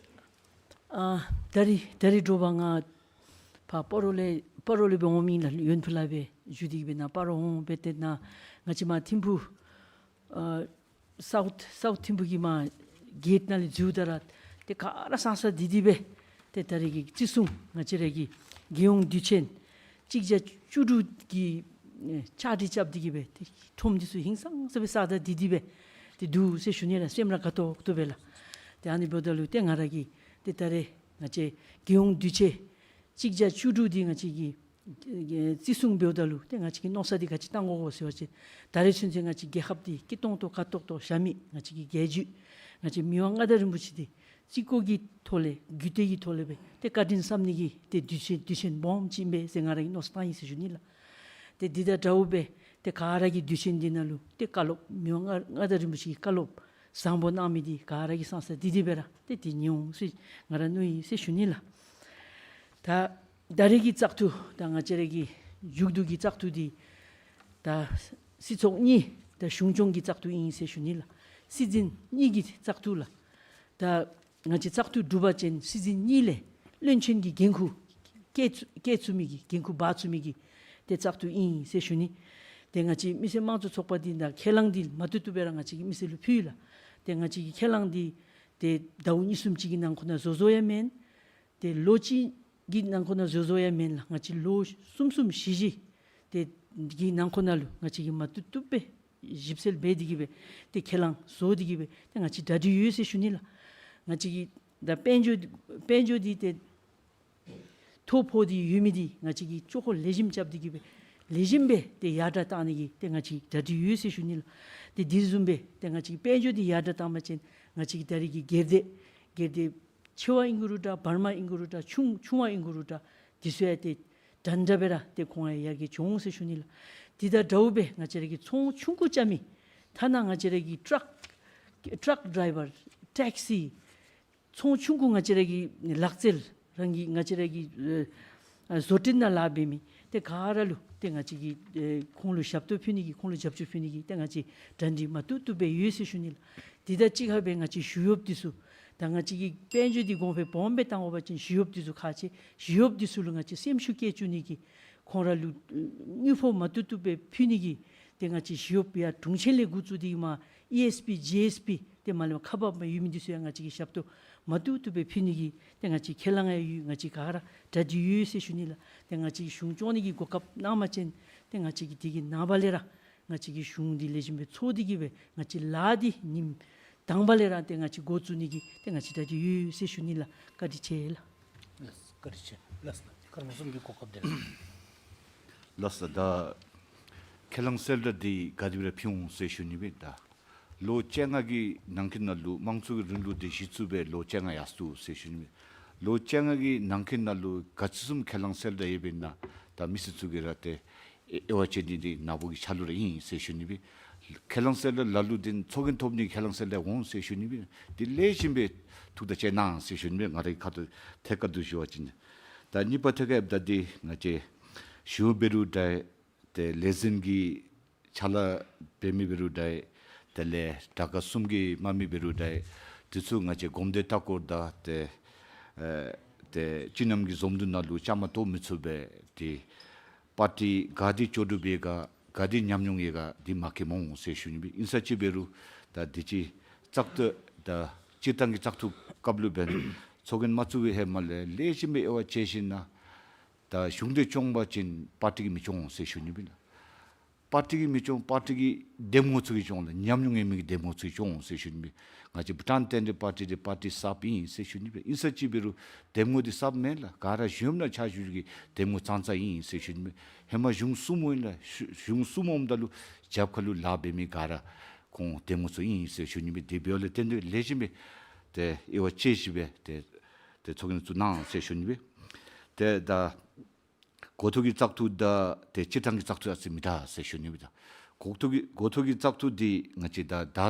ཨ་ད་རིས་ད་རིས་དྲོ་པ་ང་ཕར་སྤ་རོ་ལས་སྤ་རོ་ལས་སྦེ་འོངམ་ཨིན་ལགས། ཡོན་ཕུ་ལས་སྦེ་བཞུགས་ཏེ་གིས་སྦེ་ནཱ་སྤ་རོ་འོང་སྦེ་ཏེ་ནཱ་ང་བཅས་མར་ཐིམ་ཕུག་ཨ་སའུཐ་སའུཐ་ཐིམ་ཕུག་གི་མར་གེཊ་ནང་ལས་འཛུལཝ་ད་ར་ཏེ་ག་ར་སང་ས་འདི་འདི་སྦེ་ཏེ་ད་རིས་ཀྱི་བརྩི་སྲུང་ང་བཅས་ར་གི་རྒྱལ་ཡོངས་དུས་ཆེན་གཅིག་བརྒྱ་བཅུ་དྲུག་གི་ཨེ་ཕྱག་བྲིས་རྐྱབ་སྟེ་གིས་སྦེ་ཏེ་ཁྲོམ་འདི་ཚུ་ཧིང་སངས་ས་སྦེ་སྲ་ད་འདི་འདི་སྦེ་ཏེ་འདུག་ཟེར་ཞུ་ནི་ལགས། སེམས་ར་དགའ་ཏོག་ཏོ་སྦེ་ལགས། ཏེ་ཨ་ནི་འབདཝ་ད་ལུ་ཏེ་ང་ར་གིས་ཏེ་ད་རིས་ང་བཅས་རྒྱལ་ཡོངས་དུས་ཆེན་གཅིག་བརྒྱ་བཅུ་དྲུག་འདི་ང་བཅས་ཀྱིས་ཨེ་བརྩི་སྲུང་འབདཝ་ད་ལུ་ཏེ་ང་བཅས་ཀྱིས་མནོ་བསམ་འདི་ག་ཅི་བཏང་དགོ་གོ་ཟེར་བ་ཅིན་ད་རིས་ཚུན་ཚོད་ང་བཅས་རྒྱལ་ཁབ་འདི་སྐྱིད་ཏོང་ཏོ་དགའ་ཏོག་ཏོ་བཞག་མི་ང་བཅས་ཀྱི་རྒྱལ་བརྒྱུད་ང་བཅས་མི་དབང་མངའ་བདག་རིན་པོ་ཆེ་འདི་རྩིས་སྐོར་གྱི་ཐོག་ལས་རྒྱུད་སྡེ་གི་ཐོག་ལས་སྦེ་ཏེ་བཀའ་དྲིན་བསམ་ནི་གི་ཏེ་དུས་ཆེན་དུས་ཆེན་སྦོམ་ཅིག་ཨིན་པས་ཟེར་ང་ར་གིས་མནོ་བསམ་བཏང་ཡི་ཟེར་ཞུ་ནི་ལགས། ཏེ་འདི་དང་འདྲཝ་སྦེ་ཏེ་ག་ར་གིས་དུས་ཆེན་འདི་ནང་ལུ་ཏེ་བཀའ་སློབ་མི་དབང་མངའ་མངའ་བདག་རིན་པོ་ཆེ་གི་བཀའ་སློབ་བཟང་པོ་གནང་མི་འདི་ག་ར་གིས་སང་ས་འདི་འདི་སྦེ་ར་ཏེ་འདི་ཉན་འོང་ཟེར་ང་ར་མནོ་ཡི་ཟེར་ཞུ་ནི་ལགས། ད་ད་རིས་ཀྱི་བཙག་འཐུ་ད་ང་བཅས་ར་གི་མཇུག་བསྡུ་གི་བཙག་འཐུ་འདི་ད་སྲིད་ཚོགས་གཉིས་ད་གཞུང་སྐྱོང་གི་བཙག་འཐུ་ཨིན་ཟེར་ཞུ་ནི་ལགས། སྲིད་འཛིན་གཉིས་ཀྱི་བཙག་འཐུ་ལགས། ད་ང་བཅས་བཙག་འཐུ་གྲུབ་པ་ཅིན་སྲིད་འཛིན་གཉིས་ལས་བློན་ཆེན་གྱི་འགན་ཁུར་བཀལ་ཚུ་བཀལ་ཚུགས་མི་གི་འགན་ཁུར་འབག་ཚུགས་མི་གི་ཏེ་བཙག་འཐུ་ཨིན་ཟེར་ཞུ་ནི། ཏེ་ང་བཅས་མི་སེར་དམངས་གཙོ་ཚོགས་པ་འདི་ནང་ཁས་བླངས་འདི་མ་བཏུབ་བཏུབ་སྦེ་ར་ང་བཅས་ཀྱིས་མི་སེར་ལུ་ཕུལ་ཡི་ལགས། ཏེ་ང་བཅས་ཀྱི་ཁས་བླངས་འདི་ཏེ་ཟླཝ་གཉིས་གསུམ་ཅིག་གི་ནང་འཁོད་ནང་བཟོ་བཟོ་ཡང་མེན། ཏེ་ལོ་གཅིག་གི་ནང་འཁོད་ནང་བཟོ་བཟོ་ཡང་མེན་ལགས། ང་བཅས་ལོ་གསུམ་གསུམ་བཞི་བཞི་ཏེ་གི་ནང་འཁོད་ནང་ལུ་ང་བཅས་ཀྱིས་མ་བཏུབ་བཏུབ་སྦེ་ཞིབ་འཚོལ་འབད་དེ་གིས་སྦེ་ཏེ་ཁས་བླངས་བཟོ་སྟེ་གིས་སྦེ་ཏེ་ང་བཅས་གྲ་སྒྲིག་ཡོད་ཟེར་ཞུ་ནི་ལགས། ང་བཅས་ཀྱི་ད་དཔལ་འབྱོར་དཔལ་འབྱོར་འདི་ཏེ་ཐོ་ཕོག་སྟེ་ཡོད་མི་འདི་ང་བཅས་ཀྱིས་ཅོག་ཁོ་ལེགས་ཤོམ་རྐྱབ་སྟེ་གིས་སྦེ་ལེགས་ཤོམ་སྦེ་ཏེ་ཡར་དྲག་བཏང་ནི་གི་ཏེ་ང་བཅས་གྲ་སྒྲིག་ཡོད་ཟེར་ཞུ་ནི་ལགས། ཏེ་དེ་བཟུམ་སྦེ་ཏེ་ང་བཅས་ཀྱི་དཔལ་འབྱོར་འདི་ཡར་དྲག་བཏང་པ་ཅིན་ང་བཅས་ཀྱི་ད་རིས་ཀྱི་སྒེར་སྡེ་སྒེར་སྡེ་ཆེ་བ་ཨིན་དགོ་རུང་འདྲ་བར་མ་ཨིན་དགོ་རུང་འདྲ་ཆུང་ཆུང་བ་ཨིན་དགོ་རུང་འདྲ་དེ་ཚུ་ཡང་ཏེ་འདྲན་འདྲ་སྦེ་ར་ཏེ་ཁོང་ཡང་ཡར་རྒྱས་འགྱོ་འོང་ཟེར་ཞུ་ནི་ལགས། དེ་དང་འདྲཝ་སྦེ་ང་བཅས་ར་གི་ཚོང་ཆུང་ཀུ་རྐྱབ་མི་ཐ་ན་ང་བཅས་ར་གི་ཊཱཀ་ཊཱཀ་ཌའི་བར་ཊེག་སི་ཚོང་ཆུང་ཀུ་ང་བཅས་ར་གི་ལག་རྩལ་རང་གི་ང་བཅས་ར་གི་ཨེ་ཨ་བཟོ་སྐྲུན་ནང་ལཱ་འབད་མི་ཏེ་ག་ར་ལུ་ཏེ་ང་བཅས་ཀྱིས་ཨེ་ཁོང་ལུ་ཞབས་ཏོག་ཕུལ་ནི་གི་ཁོང་ལུ་རྒྱབ་སྐྱོར་ཕུལ་ནི་གི་ཏེ་ང་བཅས་གྲ་སྒྲིག་མ་བཏུབ་བཏུབ་སྦེ་ཡོད་ཟེར་ཞུ་ནི་ལགས། དེ་དང་གཅིག་ཁར་སྦེ་ང་བཅས་ཞི་གཡོགཔ་འདི་ཚུ་ད་ང་བཅས་ཀྱི་དཔལ་འབྱོར་འདི་གོང་འཕེལ་སྦོམ་སྦེ་བཏང་དགོ་པ་ཅིན་ཞི་གཡོགཔ་འདི་ཚུ་ཁག་ཆེ། ཞི་གཡོགཔ་འདི་ཚུ་ལུ་ང་བཅས་སེམས་ཤུགས་བསྐྱེད་བཅུག་ནི་གི་ཁོང་ར་ལུ་དངུལ་ཕོགས་མ་བཏུབ་བཏུབ་སྦེ་ཕུལ་ནི་གི་ཏེ་ང་བཅས་ཞི་གཡོགཔ་ཡར་དྲུང་ཆེན་ལས་འགོ་བཙུགས་ཏེ་མར་ཨི་ཨེསི་པི་ཇི་ཨེསི་པི་ཏེ་མར་ལས་ཁག་འབག་མར་ཡོད་མི་འདི་ཚུ་ཡང་ང་བཅས་ཀྱིས་ཞབས་ཏོག་མ་བཏུབ་བཏུབ་སྦེ་ཕུལ་ནི་གི་ཏེ་ང་བཅས་ཁས་བླངས་ཡང་ཡོད། ང་བཅས་ག་ར་གྲ་སྒྲིག་ཡོད་ཟེར་ཞུ་ནི་ལགས། ཏེ་ང་བཅས་ཀྱིས་གཞུང་སྐྱོང་ནི་གི་གོ་སྐབས་གནང་པ་ཅིན་ཏེ་ང་བཅས་ཀྱིས་དེ་གི་ནངས་པ་ལས་ར་ང་བཅས་ཀྱིས་གཞུང་འདི་ལེགས་ཤོམ་སྦེ་ཚོགས་ཏེ་གིས་སྦེ་ང་བཅས་ལཱ་འདི་ཉིནམ་དང་པ་ལས་ར་ཏེ་ང་བཅས་འགོ་བཙུགས་ནི་གི་ཏེ་ང་བཅས་གྲ་སྒྲིག་ཡོད་ཟེར་ཞུ་ནི་ལགས། བཀའ་དྲིན་ཆེ་ལགས། ལགས་བཀའ་དྲིན་ཆེ་ལགས། སྐར་མ་གསུམ་གྱི་གོ་སྐབས་དེ་ལགས། ལགས་སོ། ད་ཁས་བླངས་གསལ་བསྒྲགས་འདི་ག་དེ་སྦེ་ར་ཕུལ་འོང་ཟེར་ཞུ་ནི་སྦེ་ད་ལོ་བཅོ་ལྔ་གི་ནང་འཁོད་ནང་ལུ་དམངས་གཙོ་གི་རིང་ལུགས་འདི་གཞི་བཙུགས་སྦེ་ལོ་བཅོ་ལྔ་ཡར་སོ་ཟེར་ཞུ་ནི་སྦེ། ལོ་བཅོ་ལྔ་གི་ནང་འཁོད་ནང་ལུ་ག་ཅི་བཟུམ་ཁས་བླངས་གསལ་བསྒྲགས་ཡོདཔ་ཨིན་ན་ད་མི་སེར་ཚུ་གིས་ར་ཏེ་ཨེ་དབྱེ་བ་དཔྱད་ནི་འདི་ནཱ་བུ་གི་ཆ་ལུགས་ར་ཨིན་ཟེར་ཞུ་ནི་སྦེ། ཁས་བླངས་གསལ་བསྒྲགས་ལ་ལུ་འདི་ཚོགས་རྒྱན་ཐོབ་ནི་ཁས་བླངས་གསལ་བསྒྲགས་འོང་ཟེར་ཞུ་ནི་སྦེ། འདི་ལེགས་ཤོམ་སྦེ་ཐུགས་བརྟག་དཔྱད་གནང་ཟེར་ཞུ་ནི་སྦེ། ང་རའི་ཁ་ཐུག་ཐད་ཀར་དུ་ཞུ་བ་ཅིན་ད་གཉིས་པ་ཐད་ཁར་ཡོདཔ་ད་འདི་ང་བཅས་ཞི་གཡོགཔ་འབད་རུང་འདྲ་ཏེ་ལས་འཛིན་གྱི་ཕྱག་ལཱ་འབད་མི་འབད་རུང་འདྲ། དེ་ལས་དྲག་ཁག་གསུམ་གྱི་དམག་མི་འབད་རུང་འདྲ། དེ་ཚུ་ང་བཅས་གོམས་འདྲིས་ལྟ་སྐོར་དང་ཏེ་ཨེ་ཏེ་སྤྱི་རྣམ་གྱི་འཛོམས་འདུ་ནང་ལུ་བཅའ་མར་གཏོགས་མི་ཚུགས་པས། ཏེ་པར་ཊི་ག་འདི་ལྕོགས་གྲུབ་ཡོད་ག་ག་འདི་ཉམས་མྱོང་ཡོད་ག་འདི་མ་མཁྱེནམ་འོང་ཟེར་ཞུ་ནི་སྦེ། ཨིན་ས་ཅི་འབད་རུང་ད་འདི་ཅིག་བཙག་འཐུ་ད་སྤྱིར་བཏང་གི་བཙག་འཐུ་སྐབས་ལུ་འབདན་ ཚོགས་རྒྱན་མ་བཙུགས་པའི་ཧེ་མ་ལས་ལེགས་ཤོམ་སྦེ་དབྱེ་བ་དཔྱད་ཞིན་ན་ད་གཞུང་འདི་སྐྱོང་པ་ཅིན་པར་ཊི་གིས་མི་སྐྱོང་ཟེར་ཞུ་ནི་ཨིན་པས་ལགས། པར་ཊི་གིས་མི་སྐྱོང་། པར་ཊི་གི་འདེམས་ངོ་ཚུ་གིས་སྐྱོང་ལགས། ཉམས་མྱོང་ཡོད་མི་གི་འདེམས་ངོ་ཚུ་གིས་སྐྱོང་ཟེར་ཞུ་ནི་ཨིན་པས། ང་བཅས་བྷུ་ཊཱན་རྟེན་འབྲེལ་པར་ཊི་འདི་པར་ཊི་གསརཔ་ཨིན་ཟེར་ཞུ་ནི་ཨིན་པས། ཨིན་ས་ཅིག་འབད་རུང་འདེམས་ངོ་འདི་གསརཔ་མེན་ལགས། ག་ར་གཞུང་ནང་ཕྱག་ཞུ་རྒྱུ་གི་འདེམས་ངོ་ཙང་ཙ་ཨིན་ཟེར་ཞུ་ནི་ཨིན་པས། ཧེ་མ་གཞུང་གསུམ་ཨིན་ལགས། གཞུང་གསུམ་འོངམ་ད་ལུ་རྒྱབ་ཁ་ལུ་ལཱ་འབད་མི་ག་ར་ཁོང་འདེམས་ངོ་ཚུ་ཨིན་ཟེར་ཞུ་ནི་ཨིན་པས། དེ་འབདཝ་ལས་བརྟེན་ཏེ་ལེགས་ཤོམ་སྦེ་ཏེ་དབྱེ་བ་དཔྱད་ཞིནམ་སྦེ་ཏེ་ཏེ་ཚོགས་རྒྱན་བཙུགས་གནང་ཟེར་ཞུ་ནི་ཨིན་པས། ཏེ་ད་འགོ་ཐོག་གི་བཙག་འཐུ་དང་ཏེ་སྤྱིར་བཏང་གི་བཙག་འཐུ་ཨ་ཙི་མི་འདྲ་ཟེར་ཞུ་ནི་ཨིན་པས། ད་འགོ་ཐོག་གི་འགོ་ཐོག་གི་བཙག་འཐུ་འདི་ང་བཅས་ད་ད་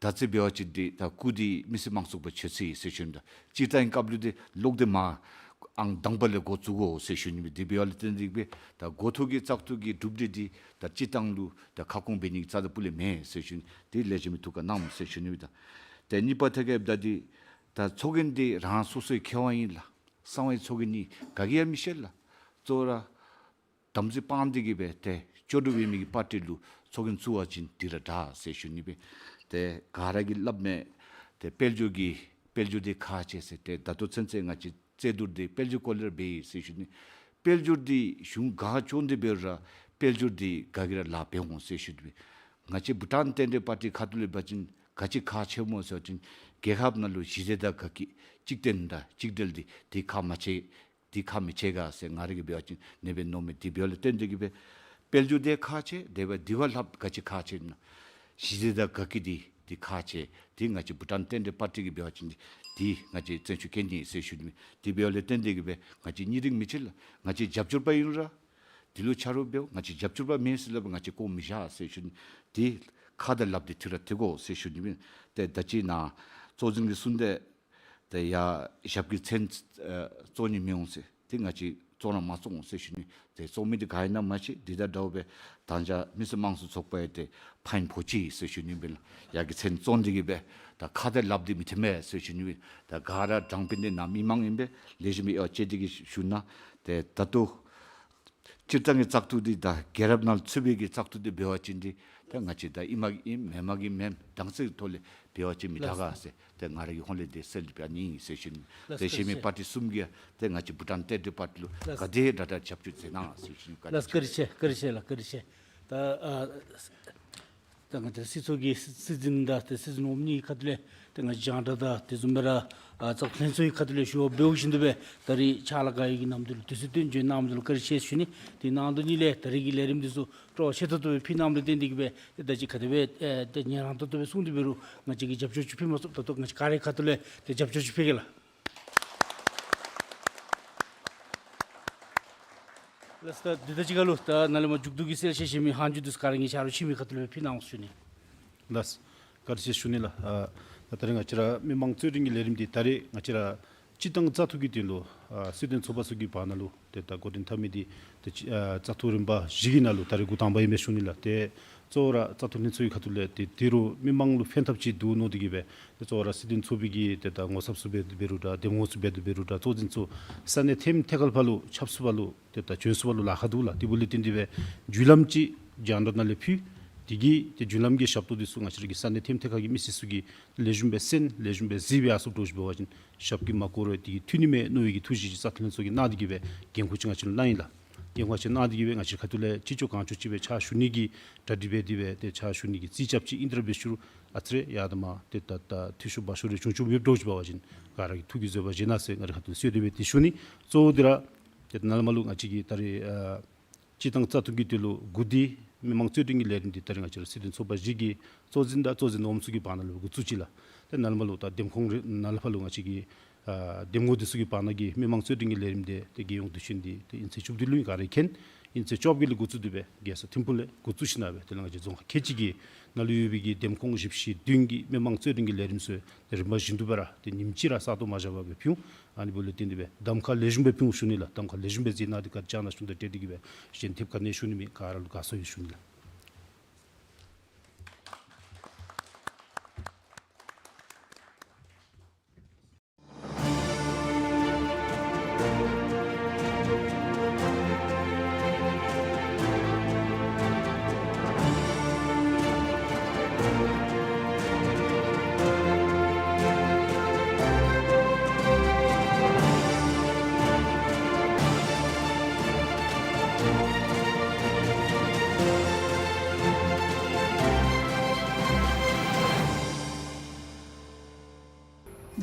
ད་ཅི་འབད་བ་ཅིན་འདི་ད་སྐུ་འདི་མི་སེར་དམངས་གཙོའི་ཕྱག་ཕྱིད་ཟེར་ཞུ་ནི་ཨིན་པས། ད་སྤྱིར་བཏང་གི་སྐབས་ལུ་འདི་ལོག་སྟེ་མར་ཨང་དང་པ་ལས་འགོ་བཙུགས་དགོ་ཟེར་ཞུ་ནི་ཨིན་པས། དེ་འབདཝ་ལས་བརྟེན་ཏེ་གིས་སྦེ་ད་འགོ་ཐོག་གི་བཙག་འཐུ་གི་གྲུབ་འབྲས་འདི་ད་སྤྱིར་བཏང་ལུ་ད་ཁ་སྐོང་འབད་ནི་གི་རྩ་དང་སྤུ་ལས་མེད་ཟེར་ཞུ་ནི། དེ་ལེགས་ཤོམ་སྦེ་ཐུགས་ཁར་གནང་ཟེར་ཞུ་ནི་ཨིན་པས། ད་ཏེ་གཉིས་པ་ཐད་ཁར་འབདཝ་ད་འདི་ད་ཚོགས་རྒྱན་འདི་རང་སོ་སོའི་ཁེ་དབང་ཨིན་ལགས། གསང་བའི་ཚོགས་རྒྱན་ཨིན་ག་གིས་ཡང་མི་ཤེས་ལགས། གཙོ་བོ་ར་དམ་ཚིག་སྤང་སྟེ་གིས་སྦེ་ཏེ་ལྕོགས་གྲུབ་ཡོད་མི་གི་པར་ཊི་ལུ་ཚོགས་རྒྱན་བཙུགས་པ་ཅིན་འདི་ར་དྲག་ཟེར་ཞུ་ནི་ཨིན་པས། ཏེ་ག་ར་གིས་སླབ་མས། ཏེ་དཔལ་འབྱོར་གྱི་དཔལ་འབྱོར་འདི་ཁག་ཆེ་ཟེར། ཏེ་ད་ལྟོ་ཚུན་ཚོད་ང་བཅས་རྩོད་བསྡུར་འདི་དཔལ་འབྱོར་སྐོར་ལས་ར་འབད་ཡི་ཟེར་ཞུ་ནི། དཔལ་འབྱོར་འདི་གཞུང་ག་སྐྱོང་སྟེ་འབད་རུང་ར་དཔལ་འབྱོར་འདི་ག་གིས་ར་ལཱ་འབད་འོང་ཟེར་ཞུ་ནི་ཨིན་པས། ང་བཅས་བྷུ་ཊཱན་རྟེན་འབྲེལ་པར་ཊི་ཁ་ཐུག་ལས་འབད་བ་ཅིན་ག་ཅི་ཁག་ཆེ་སྨོ་ཟེར་བ་ཅིན་རྒྱལ་ཁབ་ནང་ལུ་གཞི་རྩའི་དང་དགའ་སྐྱིད་གཅིག་བརྟེན་དང་གཅིག་སྒྲིལ་འདི་འདི་ཁག་མ་ཆེ། འདི་ཁག་མི་ཆེ་ག་ཟེར་ང་ར་གིས་འབད་བ་ཅིན་ཨ་ནེ་སྦེ་མནོཝ་མས། དེ་འབདཝ་ལས་བརྟེན་ཏེ་གིས་སྦེ་དཔལ་འབྱོར་འདི་ཁག་ཆེ། དེ་འབདཝ་འདི་བ་ལྷགཔ་ག་ཅི་ཁག་ཆེ་ན་གཞི་རྩའི་དང་དགའ་སྐྱིད་འདི་འདི་ཁག་ཆེ། འདི་ང་བཅས་བྷུ་ཊཱན་རྟེན་འབྲེལ་པར་ཊི་གིས་འབད་བ་ཅིན་འདི་ང་བཅས་བཙན་ཤུགས་བཀལ་ནི་ཟེར་ཞུ་ནི་མས། དེ་འབདཝ་ལས་བརྟེན་ཏེ་གིས་སྦེ་ང་བཅས་གཉིས་རིགས་མི་ཕྱེ་ལགས། ང་བཅས་རྒྱབ་སྐྱོར་པ་ཨིན་རུང་ར་འདི་ལུ་ཆ་རོགས་འབདཝ། ང་བཅས་རྒྱབ་སྐྱོར་པ་མེན་ཟེར་སླབ་ང་བཅས་བཀོ་མི་བཞག་ཟེར་ཞུ་ནི། འདི་ཁ་དང་ལགཔ་འདི་འཐུ་ར་འཐུ་དགོ་ཟེར་ཞུ་ནི་མས། ཏེ་ད་ཅི་ནཱ་གཙོ་འཛིན་གྱིས་གསུངས་ཏེ་ཏེ་ཡར་ཞབས་ཀྱི་མཚན་ཨ་བཙུགས་ནི་མི་འོང་ཟེར། ཏེ་ང་བཅས་བཙུགས་ར་མ་བཙུགས་འོང་ཟེར་ཞུ་ནི། ཏེ་བཙུགས་མི་འདི་ག་ཨིན་ན་མ་ཤེས། འདི་དང་འདྲཝ་སྦེ་ད་ཅི་མི་སེར་དམངས་གཙོའི་ཚོགས་པ་ཡང་ཏེ་ཕན་ཕོག་ཅི་ཟེར་ཞུ་ནི་ཨིན་པས་ལགས། ཡར་གྱི་མཚན་བཙུགས་ཏེ་གིས་སྦེ་ད་ཁ་དང་ལགཔ་འདི་མི་འཐུ་མས་ཟེར་ཞུ་ནི་ཨིན་པས། ད་ག་ར་དྲང་དཔོན་འདི་ནཱ་མི་མང་ཨིན་པས། ལེགས་ཤོམ་སྦེ་དབྱེ་བ་དཔྱད་དེ་གིས་ཞུ་ན། ཏེ་ད་ལྟོ་སྤྱིར་བཏང་གི་བཙག་འཐུ་འདི་དང་རྒྱལ་རབས་ནང་ཚུད་པའི་གི་བཙག་འཐུ་འདི་འབད་བ་ཅིན་འདི་ད་ང་བཅས་ད་ཨིནམ་གིས་ཨིན་མེནམ་གིས་མེན་གདམ་ཚིག་ཐོག་ལས་འབད་བ་ཅིན་མི་དྲག་ག་ཟེར་ཏེ་ང་ར་གི་ཧོངས་ལས་འདི་སེལ་བ་ནི་ཨིན་ཟེར་ཞུ་ནི། ལགས་སོ། ཏེ་གཞན་མི་པར་ཊི་གསུམ་གྱིས་ཏེ་ང་བཅས་བྷུ་ཊཱན་རྟེན་འབྲེལ་པར་ཊི་ལུ་ལགས་སོ། ག་དེ་དྲག་དྲག་རྒྱབ་སྐྱོར་མཛད་གནང་ཟེར་ཞུ་ནི། ལགས་སོ། བཀའ་དྲིན་ཆེ། བཀའ་དྲིན་ཆེ་ལགས། བཀའ་དྲིན་ཆེ། ད་ཨ་ད་ང་བཅས་སྲིད་ཚོགས་ཀྱི་སྲིད་སྲིད་འཛིན་དང་ཏེ་སྲིད་འཛིན་འོགམ་གཉིས་ཁ་ཐུག་ལས་ཏེ་ང་བཅས་རྒྱང་བསྒྲགས་དང་དེ་བཟུམ་སྦེ་ར་ཨ་བཙག་འཐུ་ལྷན་ཚོགས་ཀྱི་ཁ་ཐུག་ལས་ཞུ་བ་འབདཝ་བཞིན་དུ་སྦེ་ད་རིས་ཕྱག་ལཱ་ག་ཡོད་ཀྱི་ནམ་དུས་ལུ་དུས་ཚོད་བཏོན་བྱོན་གནང་མི་འདི་ལུ་བཀའ་དྲིན་ཆེ་ཞུ་ནི། དེ་ནང་དོན་གཉིས་ལས་ད་རིས་ཀྱི་ལས་རིམ་འདི་ཚུ་སྤྲོ་བ་ཆེ་ཏོག་ཏོ་སྦེ་ཕུལ་གནངམ་ལས་བརྟེན་ཏེ་གིས་སྦེ་ཏེ་ད་ཅི་ག་དེ་སྦེ་ཨེ་ཏེ་ཉན་རང་ཏོག་ཏོ་སྦེ་གསུངས་ཏེ་འབད་རུང་ང་བཅས་ཀྱིས་རྒྱབ་སྐྱོར་ཅིག་ཕུལ་མ་ཚུགས། ད་ལྟོ་ང་བཅས་ག་རའི་ཁ་ཐུག་ལས་ཏེ་རྒྱབ་སྐྱོར་ཅིག་ཕུལ་གེ་ལགས། ལགས་སོ། ད་འདི་ད་ཅི་ཁར་ལུ་ད་ནཱ་ལས་མར་མཇུག་བསྡུ་གི་གསལ་བཤད་ཞུ་མི་ཧན་ཇུ་དུས་ག་ར་ངེའི་ཆ་རོགས་ཕྱི་མི་ཁ་ཐུག་ལས་ཕུལ་གནང་ཟེར་ཞུ་ནི། ལགས་སོ། བཀའ་དྲིན་ཆེ་ཞུ་ནི་ལགས། ཨ་ད་ད་རིས་ང་བཅས་ར་མི་མང་རྩོད་འགྲན་གྱི་ལས་རིམ་འདི་ད་རིས་ང་བཅས་ར་སྤྱིར་བཏང་བཙག་འཐུ་གི་དོན་ལུ་ཨ་སྲིད་དོན་ཚོགས་པ་ཚུ་གི་བར་ན་ལུ་ཏེ་ད་འགོ་འདྲེན་འཐབ་མི་འདི་ཏེ་ཨ་བཙག་འཐུ་རིམ་པ་བཞི་གི་ནང་ལུ་ད་རིས་འགོ་དང་པ་ཨིན་མས་ཞུ་ནི་ལགས། ཏེ་གཙོ་བོ་ར་བཙག་འཐུ་ལྷན་ཚོགས་ཀྱི་ཁ་ཐུག་ལས་ཏེ་དེ་རུ་མི་མང་ལུ་ཕན་ཐབས་ཅིག་འདུག་མནོ་སྟེ་གིས་སྦེ་ཏེ་གཙོ་བོ་ར་སྲིད་དོན་ཚོགས་པའི་གི་ཏེ་ད་ངོ་ཚབ་ཚུ་འབད་དེ་འབད་རུང་འདྲ་འདེམས་ངོ་ཚུ་འབད་དེ་འབད་རུང་འདྲ་གཙོ་འཛིན་ཚུ་ས་གནས་ཐེམ་ཐེ་ཁ་ལུ་ཕར་ལུ་ཁྱབ་ཚུགས་པ་ལུ་ཏེ་ད་བྱོན་ཚུགས་པ་ལུ་ལཱ་ཁག་འདུག་ལགས། དེ་འབདཝ་ལས་བརྟེན་ཏེ་སྦེ་བརྒྱུད་ལམ་ཅིག་རྒྱང་བསྒྲགས་ནང་ལས་ཕུལ། དེ་གིས་ཏེ་བརྒྱུད་ལམ་གྱི་ཞབས་ཏོག་འདི་ཚུ་ང་བཅས་ར་གི་ས་གནས་ཐེམ་ཐེ་ཁ་གི་མི་སེར་ཚུ་གིས་ལེགས་ཤོམ་སྦེ་གསན་ལེགས་ཤོམ་སྦེ་གཟིགས་སྦེ་ཡར་སོངམ་འདྲཝ་ཅིག་འབད་བ་ཅིན་ཞབས་ཀྱིས་མ་བསྐོར་བར་དེ་གི་འཐུས་ནི་མས་མནོ་བའི་གི་ཐུགས་བཞེད་ཅིག་བཙག་འཐུ་ལྷན་ཚོགས་ཀྱིས་གནང་སྟེ་གིས་སྦེ་འགན་ཁུར་ཅིག་ང་བཅས་ལུ་གནང་ཡི་ལགས། འགན་ཁུར་ཅིག་གནང་སྟེ་གིས་སྦེ་ང་བཅས་ཁ་ཐུག་ལས་ཅི་ལྕོགས་གང་ལྕོགས་ཅིག་སྦེ་ཕྱག་ཞུ་ནི་གི་གྲ་སྒྲིག་འབད་དེ་སྦེ་ཏེ་ཕྱག་ཞུ་ནི་གི་རྩིས་རྐྱབ་ཅི། ཨིན་ཏེ་ར་འབད་ཞུ་རུང་ཨ་ཙི་རེ་ཡར་དང་མར་ཏེ་ད་ད་འཐུས་ཤོར་བ་ཤོར་རེ་བྱུང་བྱུངམ་ཡོདཔ་འདྲཝ་ཅིག་འབད་བ་ཅིན་ག་ར་གིས་ཐུགས་ཀྱིས་བཟོད་པ་བཞེས་གནང་ཟེར་ང་རའི་ཁ་ཐུག་ལས་གསོལ་འདེབས་འབད་དེ་ཞུ་ནི། གཙོ་བོ་འདི་ར་ཏེ་ནཱ་ལས་མར་ལུ་ང་བཅས་ཀྱི་ད་རིས་ཨ་སྤྱིར་བཏང་བཙག་འཐུ་གི་དོན་ལུ་འགོ་འདི་མི་མང་རྩོད་འགྲན་གྱི་ལས་རིམ་འདི་ད་རིས་ང་བཅས་ར་སྲིད་དོན་ཚོགས་པ་བཞི་གི་གཙོ་འཛིན་དང་གཙོ་འཛིན་འོགམ་ཚུ་གི་བར་ན་ལུ་འགོ་བཙུགས་ཅི་ལགས། ཏེ་ནཱ་ལས་མར་ལུ་ད་འདེམས་ཁོངས་རེ་ནཱ་ལས་ཕར་ལུ་ང་བཅས་ཀྱི་ཨ་འདེམས་ངོ་འདི་ཚུ་གི་བར་ན་གི་མི་མང་རྩོད་འགྲན་གྱི་ལས་རིམ་འདི་ཏེ་རྒྱལ་ཡོངས་དུས་ཆེན་འདི་ཏེ་ཨིན་ཚེས་བཅུ་བདུན་ལུ་ཨིན་ག་ར་མཁྱེན། ཨིན་ཚེས་བཅོ་བརྒྱད་ལུ་འགོ་བཙུགས་ཏེ་སྦེ་རྒྱལ་ས་ཐིམ་ཕུག་ལས་འགོ་བཙུགས་ཞིནམ་སྦེ་དེ་ལས་ང་བཅས་རྫོང་ཁག་ཁལ་གཅིག་གི་ནང་ལུ་ཡོད་པའི་གི་འདེམས་ཁོངས་བཞི་བཅུ་ཞེ་བདུན་གྱི་མི་མང་རྩོད་འགྲན་གྱི་ལས་རིམ་ཚུ་ཏེ་རིམ་པ་བཞིན་དུ་སྦེ་ར་ཏེ་ཉིནམ་གཅིག་ར་ས་སྟོང་མ་བཞག་པར་སྦེ་ཕུལ་འོང་། ཨ་ནི་འབདཝ་ལས་བརྟེན་ཏེ་སྦེ་གདམ་ཁ་ལེགས་ཤོམ་སྦེ་ཕུལ་འོང་ཞུ་ནི་ལགས། གདམ་ཁ་ལེགས་ཤོམ་སྦེ་མཛད་གནང་སྟེ་ག་ར་བཅར་གནང་ཞུ་ནི་དང་འབྲེལ་ཏེ་གིས་སྦེ་གཞན་ཐེབས་ག་ནི་ཡང་ཞུ་ནི་མེད། ག་ར་ལུ་དགའ་ཚོར་ཡོད་ཞུ་ནི་ལགས།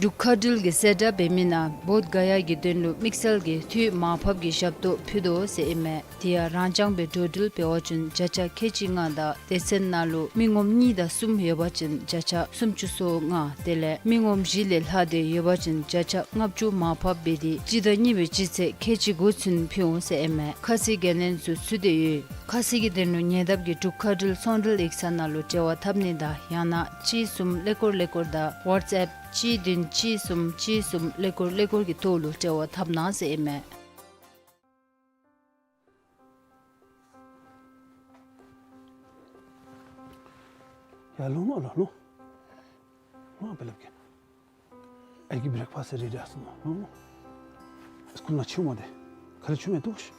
འབྲུག་མཁའ་འགྲུལ་གྱིས་གསལ་བསྒྲགས་འབད་མི་ནང་བོདྷ་ག་ཡ་གི་དོན་ལུ་དམིགས་བསལ་གྱི་འཐུས་མར་ཕབ་ཀྱི་ཞབས་ཏོག་ཕུལ་དོ་ཟེར་ཨིན་མས། དེ་ཡང་རང་རྐྱང་སྦེ་འགྲོ་འགྲུལ་འབད་བ་ཅིན་བརྒྱ་ཆ་ཁལ་གཅིག་ལྔ་དང་སྡེ་ཚན་ནང་ལུ་མི་ངོམ་གཉིས་དང་གསུམ་ཡོད་པ་ཅིན་བརྒྱ་ཆ་སུམ་ཅུ་སོ་ལྔ། དེ་ལས་མི་ངོམ་བཞི་ལས་ལྷག་སྟེ་ཡོད་པ་ཅིན་བརྒྱ་ཆ་ལྔ་བཅུ་མར་ཕབ་འབད་དེ་སྤྱི་ཟླ་གཉིས་པའི་སྤྱི་ཚེས་ཁལ་གཅིག་དགུ་ཚུན་ཕུལ་འོང་ཟེར་ཨིན་མས། ཁ་གསལ་གྱི་གནས་ཚུལ་ཚུད་དེ་ཡོད། ཁ་གསལ་གྱི་དོན་ལུ་ཉེ་འདབས་ཀྱི་འབྲུག་མཁའ་འགྲུལ་ཚོང་འབྲེལ་ཡིག་ཚང་ནང་ལུ་འབྲེལ་བ་འཐབ་ནི་དང་ཡང་ན་གཅིག་གསུམ་ཀླད་ཀོར་ཀླད་ཀོར་དང་ཝཊས་ཨེཔ་གཅིག་བདུན་གཅིག་གསུམ་གཅིག་གསུམ་ཀླད་ཀོར་ཀླད་ཀོར་གྱི་ཐོག་ལུ་འབྲེལ་བ་འཐབ་གནང་ཟེར་ཨིན་མས། ཡར་ལོང་ལོང་ལོང་ལོང་། ལོང་སྦེ་སླབ་གེ། ཨའི་གི་བྲེག་ཕཱསཊ་རེ་ཌི་ཨིན་ཟེར་མས། ལོང་ལོང་། སི་ཀུལ་ནང་ཕྱད་མ་སྟེར། ཁ་ལས་ཕྱད་མི་བཏུབ་ཤིག།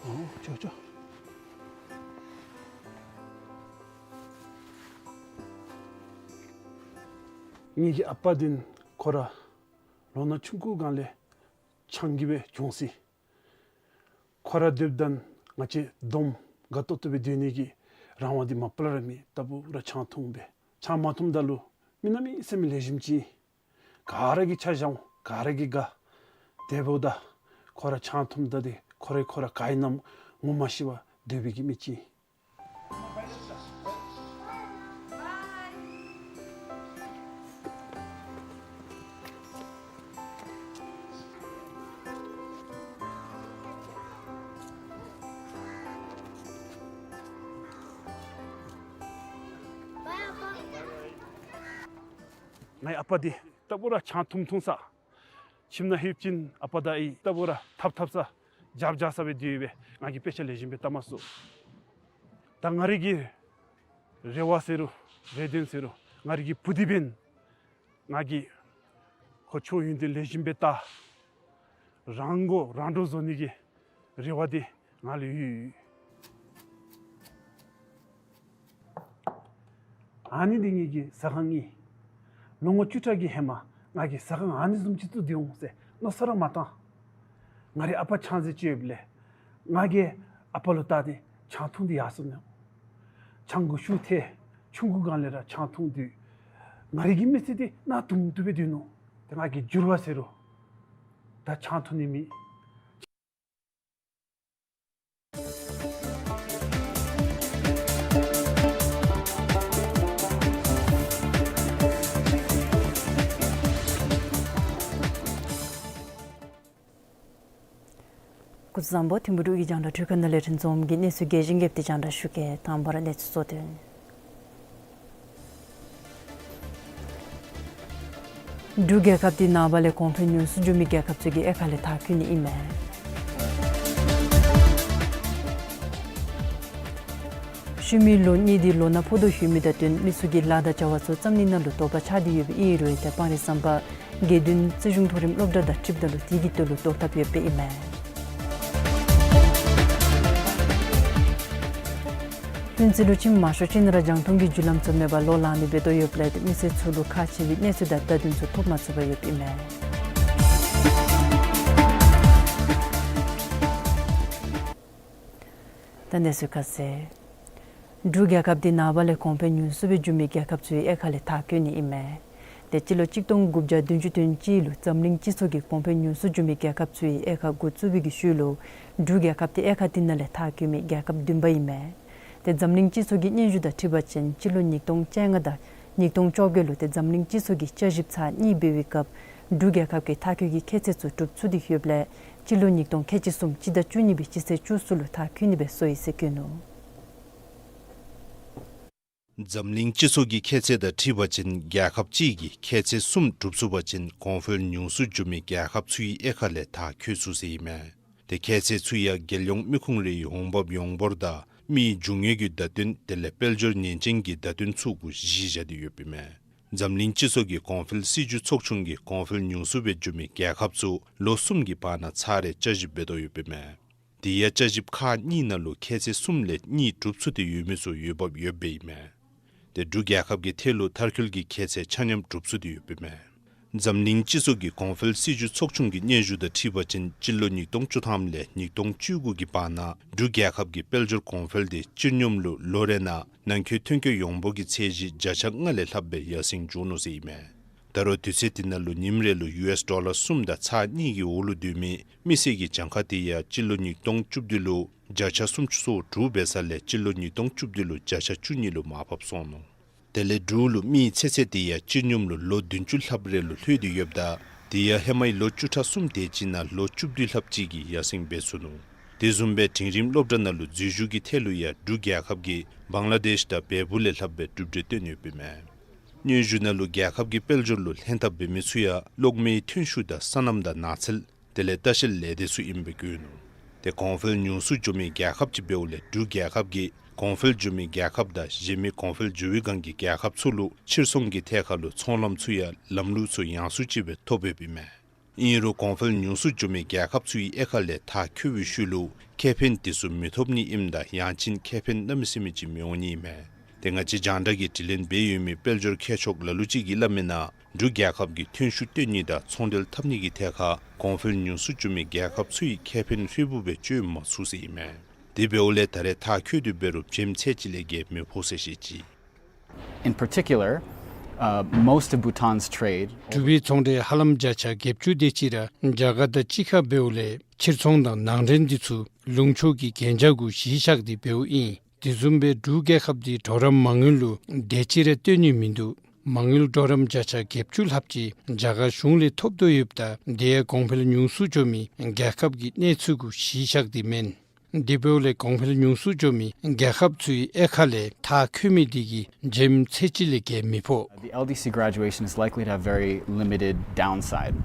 ཨོ་ཅོག་ཅོག། ངེ་གི་ཨ་པ་འདི་ཁོ་ར་ལོ་ན་ཆུང་ཀུའི་སྒང་ལས་ཆང་རྐྱལ་སྦེ་གྱོངས་ཅི། ཁོ་ར་སྡོདཔ་ད་ང་བཅས་བསྡོམས་དགའ་ཏོག་ཏོ་སྦེ་སྡོད་ནི་གི་རང་དབང་འདི་མ་པ་ལས་ར་མེད། རྟག་བུ་ར་ཆང་འཐུང་སྦེ། ཆང་མ་འཐུངམ་ད་ལུ་མི་གནམ་མེད་ས་མེད་ལེགས་ཤོམ་ཅིག། ག་ར་གིས་ཆ་བཞག་འོང་། ག་ར་གིས་དགའ། དེ་འབདཝ་ད་ཁོ་ར་ཆང་འཐུངམ་ད་འདི་ཁོ་ར་ཁོ་ར་ག་ཨིན་ན་ངོ་མ་ཤེས་པར་སྡོད་པའི་གི་མི་ཅིག། ངེའི་ཨ་པ་འདི་རྟག་བུ་ར་ཆང་འཐུང་འཐུང་ས། ཁྱིམ་ནང་ལྷོདཔ་ཅིག་ཨ་པ་དང་ཨའི་རྟག་བུ་ར་འཐབ་འཐབ་ས། རྒྱབ་རྒྱབ་ས་སྦེ་སྡོད་ཡོདཔ་སྦེ་ང་གིས་དཔེ་ཆ་ལེགས་ཤོམ་སྦེ་བལྟ་མ་ཚུགས། ད་ང་རའི་གི་རེ་བ་ཟེར་རུང་རེ་འདུན་ཟེར་རུང་ང་རའི་གི་བུ་འདི་འབདན་ང་གིས་ཁོ་ཆོས་ཡོན་ཏན་ལེགས་ཤོམ་སྦེ་དར། རང་མགོ་རང་འདྲོངས་བཟོ་ནི་གི་རེ་བ་འདི་ང་ལུ་ཡོད། ཨ་ནི་འདི་ངེ་གི་ཟ་ཁང་ཨིན། ལོ་ངོ་བཅུ་ཕྲག་གི་ཧེ་མ་ང་གིས་ཟ་ཁང་ཨ་ནི་བཟུམ་ཅིག་བཙུགས་ཏེ་འོང་ཟེར་མནོ་བསམ་ར་མ་བཏང་། ང་རའི་ཨ་པ་ཆང་རྐྱལ་རྐྱབ་ཡོདཔ་ལས་ང་གིས་ཨ་པ་ལུ་བལྟ་སྟེ་ཆང་འཐུང་སྟེ་ཡར་སོ་ནུག། ཆང་གི་ཤུགས་ཐལ། ཆུང་ཀུའི་སྒང་ལས་ར་ཆང་འཐུང་སྟེ་ང་རའི་གི་མི་ཚེ་འདི་གནག་དུང་དུ་སྦེ་སྡོད་ནུག། ཏེ་ང་གི་འགྱུར་བ་ཟེར་རུང་ད་ཆང་འཐུང་ནི་མེད། སྐུ་གཟུགས་བཟང་པོ། ཐིམ་ཕུ་འབྲུག་གི་རྒྱང་བསྒྲགས་འཕྲུལ་ཁང་ནང་ལས་རིན་འཛོམས་ཀྱིས་གནས་ཚུལ་རྒྱས་ཤིང་རྒྱསཔ་འདི་རྒྱང་བསྒྲགས་ཞུ་གེ། དང་པ་ར་གནས་ཚུལ་གཙོ་དོན། འབྲུག་རྒྱལ་ཁབ་འདི་ནངས་པ་ལས་གོང་འཕེལ་ཉུང་སུ་འགྱོ་མི་རྒྱལ་ཁབ་ཚུ་གི་དབྱེ་ཁག་ལས་མཐར་འཁྱོལ་ནི་ཨིན་མས། ཤུལ་མའི་ལོ་གཉིས་འདི་ལོ་ན་ཕུད་དོ་ཡོད་མི་དང་བསྟུན་མི་ཚུ་གིས་ལཱ་དང་བྱ་བ་ཚུ་བརྩམ་ནི་ནང་ལུ་དོགས་པ་ཆགས་ཏེ་ཡོདཔ་ཨིན་རུང་ཏེ་སྤང་རི་ཟམ་པ་དགེ་འདུན་རྩེ་གཞུང་མཐོ་རིམ་སློབ་གྲྭ་དང་འཁྲིལཝ་ད་ལུ་དེ་གི་དོན་ལུ་བཟློག་ཐབས་ཡོདཔ་ཨིན་མས། ལྷུན་རྩེ་ལུ་ཁྱིམ་མང་ཤོས་ཅིག་ནང་ར་རྒྱང་མཐོང་གི་རྒྱུ་ལམ་ཚུ་མེད་པར་ལོག་ལང་ནི་འབད་དོ་ཡོདཔ་ལས་ཏེ་མི་སེར་ཚུ་ལུ་ཁག་ཆེ་བའི་གནས་ཚུལ་དང་བརྡ་དོན་ཚུ་ཐོབ་མ་ཚུགས་པར་ཡོདཔ་ཨིན་མས། ད་གནས་ཚུལ་ཁ་གསལ། འབྲུག་རྒྱལ་ཁབ་འདི་ནངས་པ་ལས་གོང་འཕེལ་ཉུང་སུ་སྦེ་འགྱོ་མི་རྒྱལ་ཁབ་ཚུའི་དབྱེ་ཁག་ལས་མཐར་འཁྱོལ་ནི་ཨིན་མས། ཏེ་སྤྱི་ལོ་གཅིག་སྟོང་དགུ་བརྒྱ་བདུན་ཅུ་དོན་གཅིག་ལུ་འཛམ་གླིང་སྤྱི་ཚོགས་ཀྱིས་གོང་འཕེལ་ཉུང་སུ་འགྱོ་མི་རྒྱལ་ཁབ་ཚུའི་དབྱེ་ཁག་འགོ་བཙུགས་པའི་གི་ཤུལ་ལུ་འབྲུག་རྒྱལ་ཁབ་འདི་དབྱེ་ཁག་འདི་ནང་ལས་མཐར་འཁྱོལ་མི་རྒྱལ་ཁབ་བདུན་པ་ཨིན་མས། ཏེ་འཛམ་གླིང་སྤྱི་ཚོགས་ཀྱི་སྙན་ཞུ་དང་འཁྲིལ་བ་ཅིན་སྤྱི་ལོ་ཉིས་སྟོང་བཅོ་ལྔ་དང་ཉིས་སྟོང་བཅོ་བརྒྱད་ལུ་ཏེ་འཛམ་གླིང་སྤྱི་ཚོགས་ཀྱི་དཔྱད་ཞིབ་ཚར་གཉིས་འབད་བའི་སྐབས་འབྲུག་རྒྱལ་ཁབ་ཀྱི་མཐར་འཁྱོལ་གྱི་ཁྱད་ཚད་ཚུ་གྲུབ་ཚུགས་ཏེ་ཡོདཔ་ལས་སྤྱི་ལོ་ཉིས་སྟོང་ཁལ་གཅིག་གསུམ་སྤྱི་ཟླ་བཅུ་གཉིས་པའི་སྤྱི་ཚེས་བཅུ་གསུམ་ལུ་མཐར་འཁྱོལ་ནི་སྦེ་སོ་ཡི་ཟེར་བཀོད་ནུག། འཛམ་གླིང་སྤྱི་ཚོགས་ཀྱི་ཁྱད་ཚད་དང་འཁྲིལ་བ་ཅིན་རྒྱལ་ཁབ་ཅིག་གིས་ཁྱད་ཚད་གསུམ་གྲུབ་ཚུགས་པ་ཅིན་གོང་འཕེལ་ཉུང་སུ་འགྱོ་མི་རྒྱལ་ཁབ་ཚུའི་དབྱེ་ཁག་ལས་མཐར་འཁྱོལ་ཚུགས་ཟེར་ཨིན་མས། ཏེ་ཁྱད་ཚད་ཚུ་ཡང་རྒྱལ་ཡོངས་མི་ཁུངས་ལས་འོང་འབབ་ཡོངས་འབོར་དང་མིའི་འབྱུང་ཡོན་གྱི་བརྡ་དོན་དེ་ལས་དཔལ་འབྱོར་ཉེན་ཅན་གྱི་བརྡ་དོན་ཚུ་གུ་གཞི་བཞག་སྟེ་ཡོདཔ་ཨིན་མས། འཛམ་གླིང་སྤྱི་ཚོགས་ཀྱི་གོང་འཕེལ་སྲིད་བྱུས་ཚོགས་ཆུང་གིས་གོང་འཕེལ་ཉུང་སུ་སྦེ་འགྱོ་མི་རྒྱལ་ཁབ་ཚུ་ལོ་གསུམ་གྱི་བར་ན་ཚར་རེ་དཔྱད་ཞིབ་འབད་དོ་ཡོདཔ་ཨིན་མས། དེ་ཡང་དཔྱད་ཞིབ་ཁག་གཉིས་ནང་ལུ་ཁྱད་ཚད་གསུམ་ལས་གཉིས་གྲུབ་ཚུགས་ཏེ་ཡོད་མི་ཚུ་འོས་འབབ་ཡོདཔ་ཨིན་མས། ཏེ་འབྲུག་རྒྱལ་ཁབ་ཀྱིས་ཐད་ལུ་མཐར་འཁྱོལ་གྱི་ཁྱད་ཚད་ཆ་མཉམ་གྲུབ་ཚུགས་ཏེ་ཡོདཔ་ཨིན་མས། འཛམ་གླིང་སྤྱི་ཚོགས་ཀྱི་གོང་འཕེལ་སྲིད་བྱུས་ཚོགས་ཆུང་གི་སྙན་ཞུ་དང་འཁྲིལ་བ་ཅིན་སྤྱི་ལོ་ཉིས་སྟོང་བཅུ་ཐམ་ལས་ཉིས་སྟོང་བཅུ་དགུ་གི་བར་ན་འབྲུག་རྒྱལ་ཁབ་ཀྱི་དཔལ་འབྱོར་གོང་འཕེལ་དེ་སྤྱིར་སྙོམས་ལུ་ལོ་རེ་ནང་ནང་འཁོད་ཐོན་སྐྱེད་ཡོངས་འབོར་གྱི་ཚད་གཞི་བརྒྱ་ཆ་ལྔ་ལས་ལྷགཔ་སྦེ་ཡར་སེང་འགྱོ་ནུག་ཟེར་ཨིན་མས། ད་རུང་དུས་ཚོད་དེ་ནང་ལུ་ཉིནམ་རེ་ལུ་ཡུ་ཨེསི་ཌོ་ལར་གསུམ་དང་ཚག་གཉིས་ཀྱི་འོག་ལུ་སྡོད་མི་མི་སེར་གྱི་གྱངས་ཁ་དེ་ཡང་སྤྱི་ལོ་ཉིས་སྟོང་བཅུ་བདུན་ལུ་བརྒྱ་ཆ་སུམ་ཅུ་སོ་དྲུག་འབད་ས་ལས་སྤྱི་ལོ་ཉིས་སྟོང་བཅུ་བདུན་ལུ་བརྒྱ་ཆ་བཅུ་གཉིས་ལུ་མར་ཕབ་སོང་ནུག། དེ་ལས་འབྲུག་ལུ་མིའི་ཚེ་ཚད་དེ་ཡང་སྤྱི་སྙོམས་ལུ་ལོ་བདུན་ཅུ་ལྷགཔ་རེ་ལུ་ལྷོད་དེ་ཡོདཔ་ད་དེ་ཡང་ཧེ་མའི་ལོ་བཅུ་ཕྲག་གསུམ་དེ་ཅིག་ནང་ལོ་བཅུ་བདུན་ལྷགཔ་ཅིག་གི་ཡར་སེང་འབད་ཚུགས་ནུག། དེ་བཟུམ་སྦེ་འབྲིང་རིམ་སློབ་གྲྭ་ནང་ལུ་འཛུལ་ཞུགས་ཀྱི་ཐད་ལུ་ཡང་འབྲུག་རྒྱལ་ཁབ་ཀྱིས་བང་ལ་དེཤ་དང་བལ་པོ་ལས་ལྷག་པའི་གྲུབ་འབྲས་བཏོན་ཡོདཔ་ཨིན་མས། སྙན་ཞུ་ནང་ལུ་རྒྱལ་ཁབ་ཀྱི་དཔལ་འབྱོར་ལུ་ལྷན་ཐབས་འབད་མི་ཚུ་ཡང་གློག་མེའི་ཐོན་ཤུགས་དང་སོ་ནམ་དང་ནགས་ཚལ་དེ་ལས་ལྟ་བཤལ་ལས་སྡེ་ཚུ་ཨིནམ་སྦེ་བཀོད་ནུག། ཏེ་གོང་འཕེལ་ཉུང་སུ་འགྱོ་མི་རྒྱལ་ཁབ་ཅིག་འབདཝ་ལས་འབྲུག་རྒྱལ་ཁབ་ཀྱིས་གོང་འཕེལ་འགྱོ་མི་རྒྱལ་ཁབ་དང་གཞན་མི་གོང་འཕེལ་འགྱོ་བའི་སྒང་གི་རྒྱལ་ཁབ་ཚུ་ལུ་ཕྱིར་ཚོང་གི་ཐད་ཁར་ལུ་ཚོང་ལམ་ཚུ་ཡང་ལམ་ལུགས་ཚུ་ཡངས་སུ་ཅིག་སྦེ་ཐོབ་ཡོདཔ་ཨིན་མས། ཨིན་རུང་གོང་འཕེལ་ཉུང་སུ་འགྱོ་མི་རྒྱལ་ཁབ་ཚུའི་དབྱེ་ཁ་ལས་མཐར་འཁྱོལ་བའི་ཤུལ་ལུ་ཁེ་ཕན་དེ་ཚུ་མི་ཐོབ་ནི་ཨིནམ་ད་ཡང་ཅིན་ཁེ་ཕན་གནམ་མེད་ས་མེད་ཅིག་མི་འོང་ནི་ཨིན་མས། ཏེ་ང་བཅས་རྒྱང་བསྒྲགས་ཀྱིས་དྲི་ལན་འབད་ཡོད་མི་དཔལ་འབྱོར་མཁས་མཆོག་ལ་ལུ་ཅིག་གིས་སླབ་མིའི་ནང་འབྲུག་རྒྱལ་ཁབ་ཀྱིས་ཐོན་ཤུགས་བཏོན་ནི་དང་ཚོང་འབྲེལ་འཐབ་ནི་གི་ཐད་ཁར་གོང་འཕེལ་ཉུང་སུ་འགྱོ་མི་རྒྱལ་ཁབ་ཚུའི་ཁེ་ཕན་ཧྲིལ་བུ་སྦེ་སྤྱོད་མ་ཚུགས་ཟེར་ཨིན་མས། དེ་འབདཝ་ལས་ད་རེས་མཐར་འཁྱོལ་ཏེ་འབད་རུང་བྱེམ་ཚད་ཅིག་ལས་བརྒལ་མི་ཕོག་ཟེར་བཤད་ཅི། In particular, uh, most of Bhutan's trade འབྲུག་པའི་ཚོང་འབྲེལ་ཧ་ལམ་བརྒྱ་ཆ་བརྒྱད་ཅུ་དེ་ཅིག་ར་རྒྱ་གར་དང་གཅིག་ཁར་འབདཝ་ལས་ཕྱིར་ཚོང་དང་ནང་འདྲེན་འདི་ཚུ་ལུང་ཕྱོགས་ཀྱི་གན་རྒྱ་གུ་གཞི་བཞག་སྟེ་འབདཝ་ཨིན། དེ་བཟུམ་སྦེ་འབྲུག་རྒྱལ་ཁབ་འདི་གྲོགས་རམ་མ་དངུལ་ལུ་དེ་ཅིག་ར་བཏོན་ནི་མིན་འདུག། མ་དངུལ་གྲོགས་རམ་བརྒྱ་ཆ་བརྒྱད་ཅུ་ལྷགཔ་ཅིག་རྒྱ་གར་གཞུང་ལས་ཐོབ་དོ་ཡོདཔ་ད་དེ་ཡང་གོང་འཕེལ་ཉུང་སུ་འགྱོ་མི་རྒྱལ་ཁབ་ཀྱི་གནས་ཚུལ་གུ་གཞི་བཞག་སྟེ་མེན། དེ་འབདཝ་ལས་གོང་འཕེལ་ཉུང་སུ་འགྱོ་མི་རྒྱལ་ཁབ་ཚུའི་དབྱེ་ཁ་ལས་མཐར་འཁྱོལ་མི་དེ་གིས་བྱེམ་ཚད་ཅིག་ལས་བརྒལ་མི་ཕོག། The L D C graduation is likely to have very limited downside.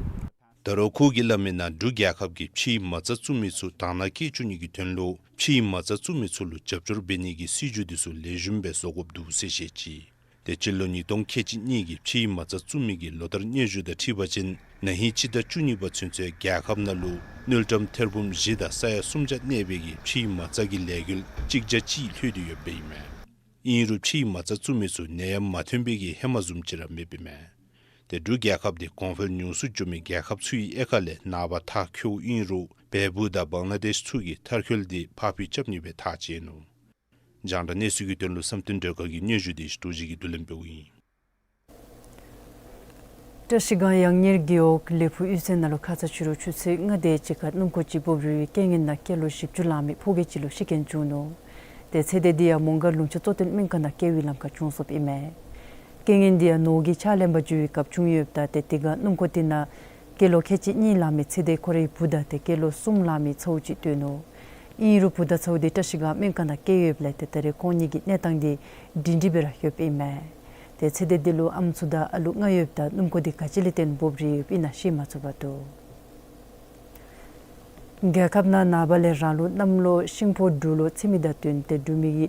ད་རུང་ཁོ་གིས་སླབ་མིའི་ནང་འབྲུག་རྒྱལ་ཁབ་ཀྱིས་ཕྱིའི་མ་རྩ་བཙུགས་མི་ཚུ་དང་ནང་སྐྱེལ་བཅུག་ནི་གི་དོན་ལུ་ཕྱིའི་མ་རྩ་བཙུགས་མི་ཚུ་ལུ་རྒྱབ་སྐྱོར་འབད་ནི་གི་སྲིད་བྱུས་དེ་ཚུ་ལེགས་ཤོམ་སྦེ་བཟོ་དགོཔ་འདུག་ཟེར་བཤད་ཅི། ཏེ་སྤྱི་ལོ་ཉིས་སྟོང་ཁལ་གཅིག་གཉིས་ཀྱི་ཕྱིའི་མ་རྩ་བཙུགས་མི་གི་ལོ་བསྟར་སྙན་ཞུ་དང་འཁྲིལ་བ་ཅིན་ན་ཧིང་སྤྱི་ཟླ་བཅུ་གཉིས་པ་ཚུན་ཚོད་རྒྱལ་ཁབ་ནང་ལུ་དངུལ་ཀྲམ་ཐེར་འབུམ་བཞི་དང་ས་ཡ་སུམ་བརྒྱ་གནས་པའི་གི་ཕྱིའི་མ་རྩ་གི་ལས་འགུལ་གཅིག་བརྒྱ་གཅིག་ལྷོད་དེ་ཡོདཔ་ཨིན་མས། ཨིན་རུང་ཕྱིའི་མ་རྩ་བཙུགས་མི་ཚུ་ནད་ཡམས་མ་ཐོན་པའི་གི་ཧེ་མ་བཟུམ་ཅིག་ར་མེདཔ་ཨིན་མས། ཏེ་འབྲུག་རྒྱལ་ཁབ་འདི་གོང་འཕེལ་ཉུང་སུ་འགྱོ་མི་རྒྱལ་ཁབ་ཚུའི་དབྱེ་ཁ་ལས་ནངས་པ་མཐར་འཁྱོལཝ་ཨིན་རུང་བལ་པོ་དང་བང་ལ་དེཤ་ཚུ་གིས་མཐར་འཁྱོལ་འདི་ཕར་འགྱངས་རྐྱབ་ནི་སྦེ་ཐག་བཅད་ནུག། རྒྱང་བསྒྲགས་གནས་ཚུལ་གྱི་དོན་ལུ་བསམ་གཏན་སྒྲོལ་དཀར་གྱི་སྙན་ཞུ་དེ་ཞུ་ཅིག་གིས་བསྡུ་ལེན་འབདཝ་ཨིན། བཀྲིས་སྒང་ཡང་ཉེར་དགུའི་ལེགས་པོ་གཡུས་ཚན་ནང་ལུ་ཁ་ཙ་ཕྱི་རུ་ཆུ་ཚོད་ལྔ་དེ་ཅིག་ཁར་སྣུམ་འཁོར་ཅིག་སྦོམ་རིལ་བའི་རྐྱེན་ངན་ནང་སྐྱེས་ལོ་བཞི་བཅུ་ལང་མི་ཕོ་སྐྱེས་ཅིག་ལུ་ཤི་རྐྱེན་བྱུང་ནུག། ཏེ་ཚེ་འདས་འདི་ཡང་མོང་སྒར་ལུང་ཕྱོགས་གཙོ་བསྟེན་སྨན་ཁང་ནང་སྐྱེལ་བའི་ལམ་ཁར་བྱུང་སོཔ་ཨིན་མས། རྐྱེན་ངན་འདི་ཡང་ནོར་གྱིས་ཕྱག་ལེན་པར་འགྱོ་བའི་སྐབས་བྱུང་ཡོདཔ་ད་ཏེ་དེ་ཁར་སྣུམ་འཁོར་དེ་ནང་སྐྱེས་ལོ་ཁལ་གཅིག་གཉིས་ལང་མི་ཚེ་འདས་ཁོ་རའི་བུ་དང་ཏེ་སྐྱེས་ལོ་གསུམ་ལང་མི་ཚ་བོ་ཅིག་བཏོན་ནུག། ཨིན་རུང་བུ་དང་ཚ་བོ་དེ་བཀྲིས་སྒང་སྨན་ཁང་ནང་སྐྱེལ་ཡོདཔ་ལས་ཏེ་ད་རེས་ཁོང་གཉིས་ཀྱི་གནས་སྟངས་འདི་སྒྲིང་སྒྲིང་སྦེ་ར་ཡོདཔ་ཨིན་མས། ཏེ་ཚེ་འདས་འདི་ལུ་ཨམ་སྲུ་དང་ཨ་ལུ་ལྔ་ཡོདཔ་ད་སྣུམ་འཁོར་འདི་ག་ཅི་ལས་བརྟེན་སྦོམ་རིལ་ཡོདཔ་ཨིན་ན་ཤེས་མ་ཚུགས་པར་འདུག། རྒྱལ་ཁབ་ནང་ནངས་པ་ལས་རང་ལུགས་གནམ་ལོ་ཤིང་ཕོ་འབྲུག་ལོ་ཚེས་མི་དང་བསྟུན་ཏེ་འབྲུག་མི་གི་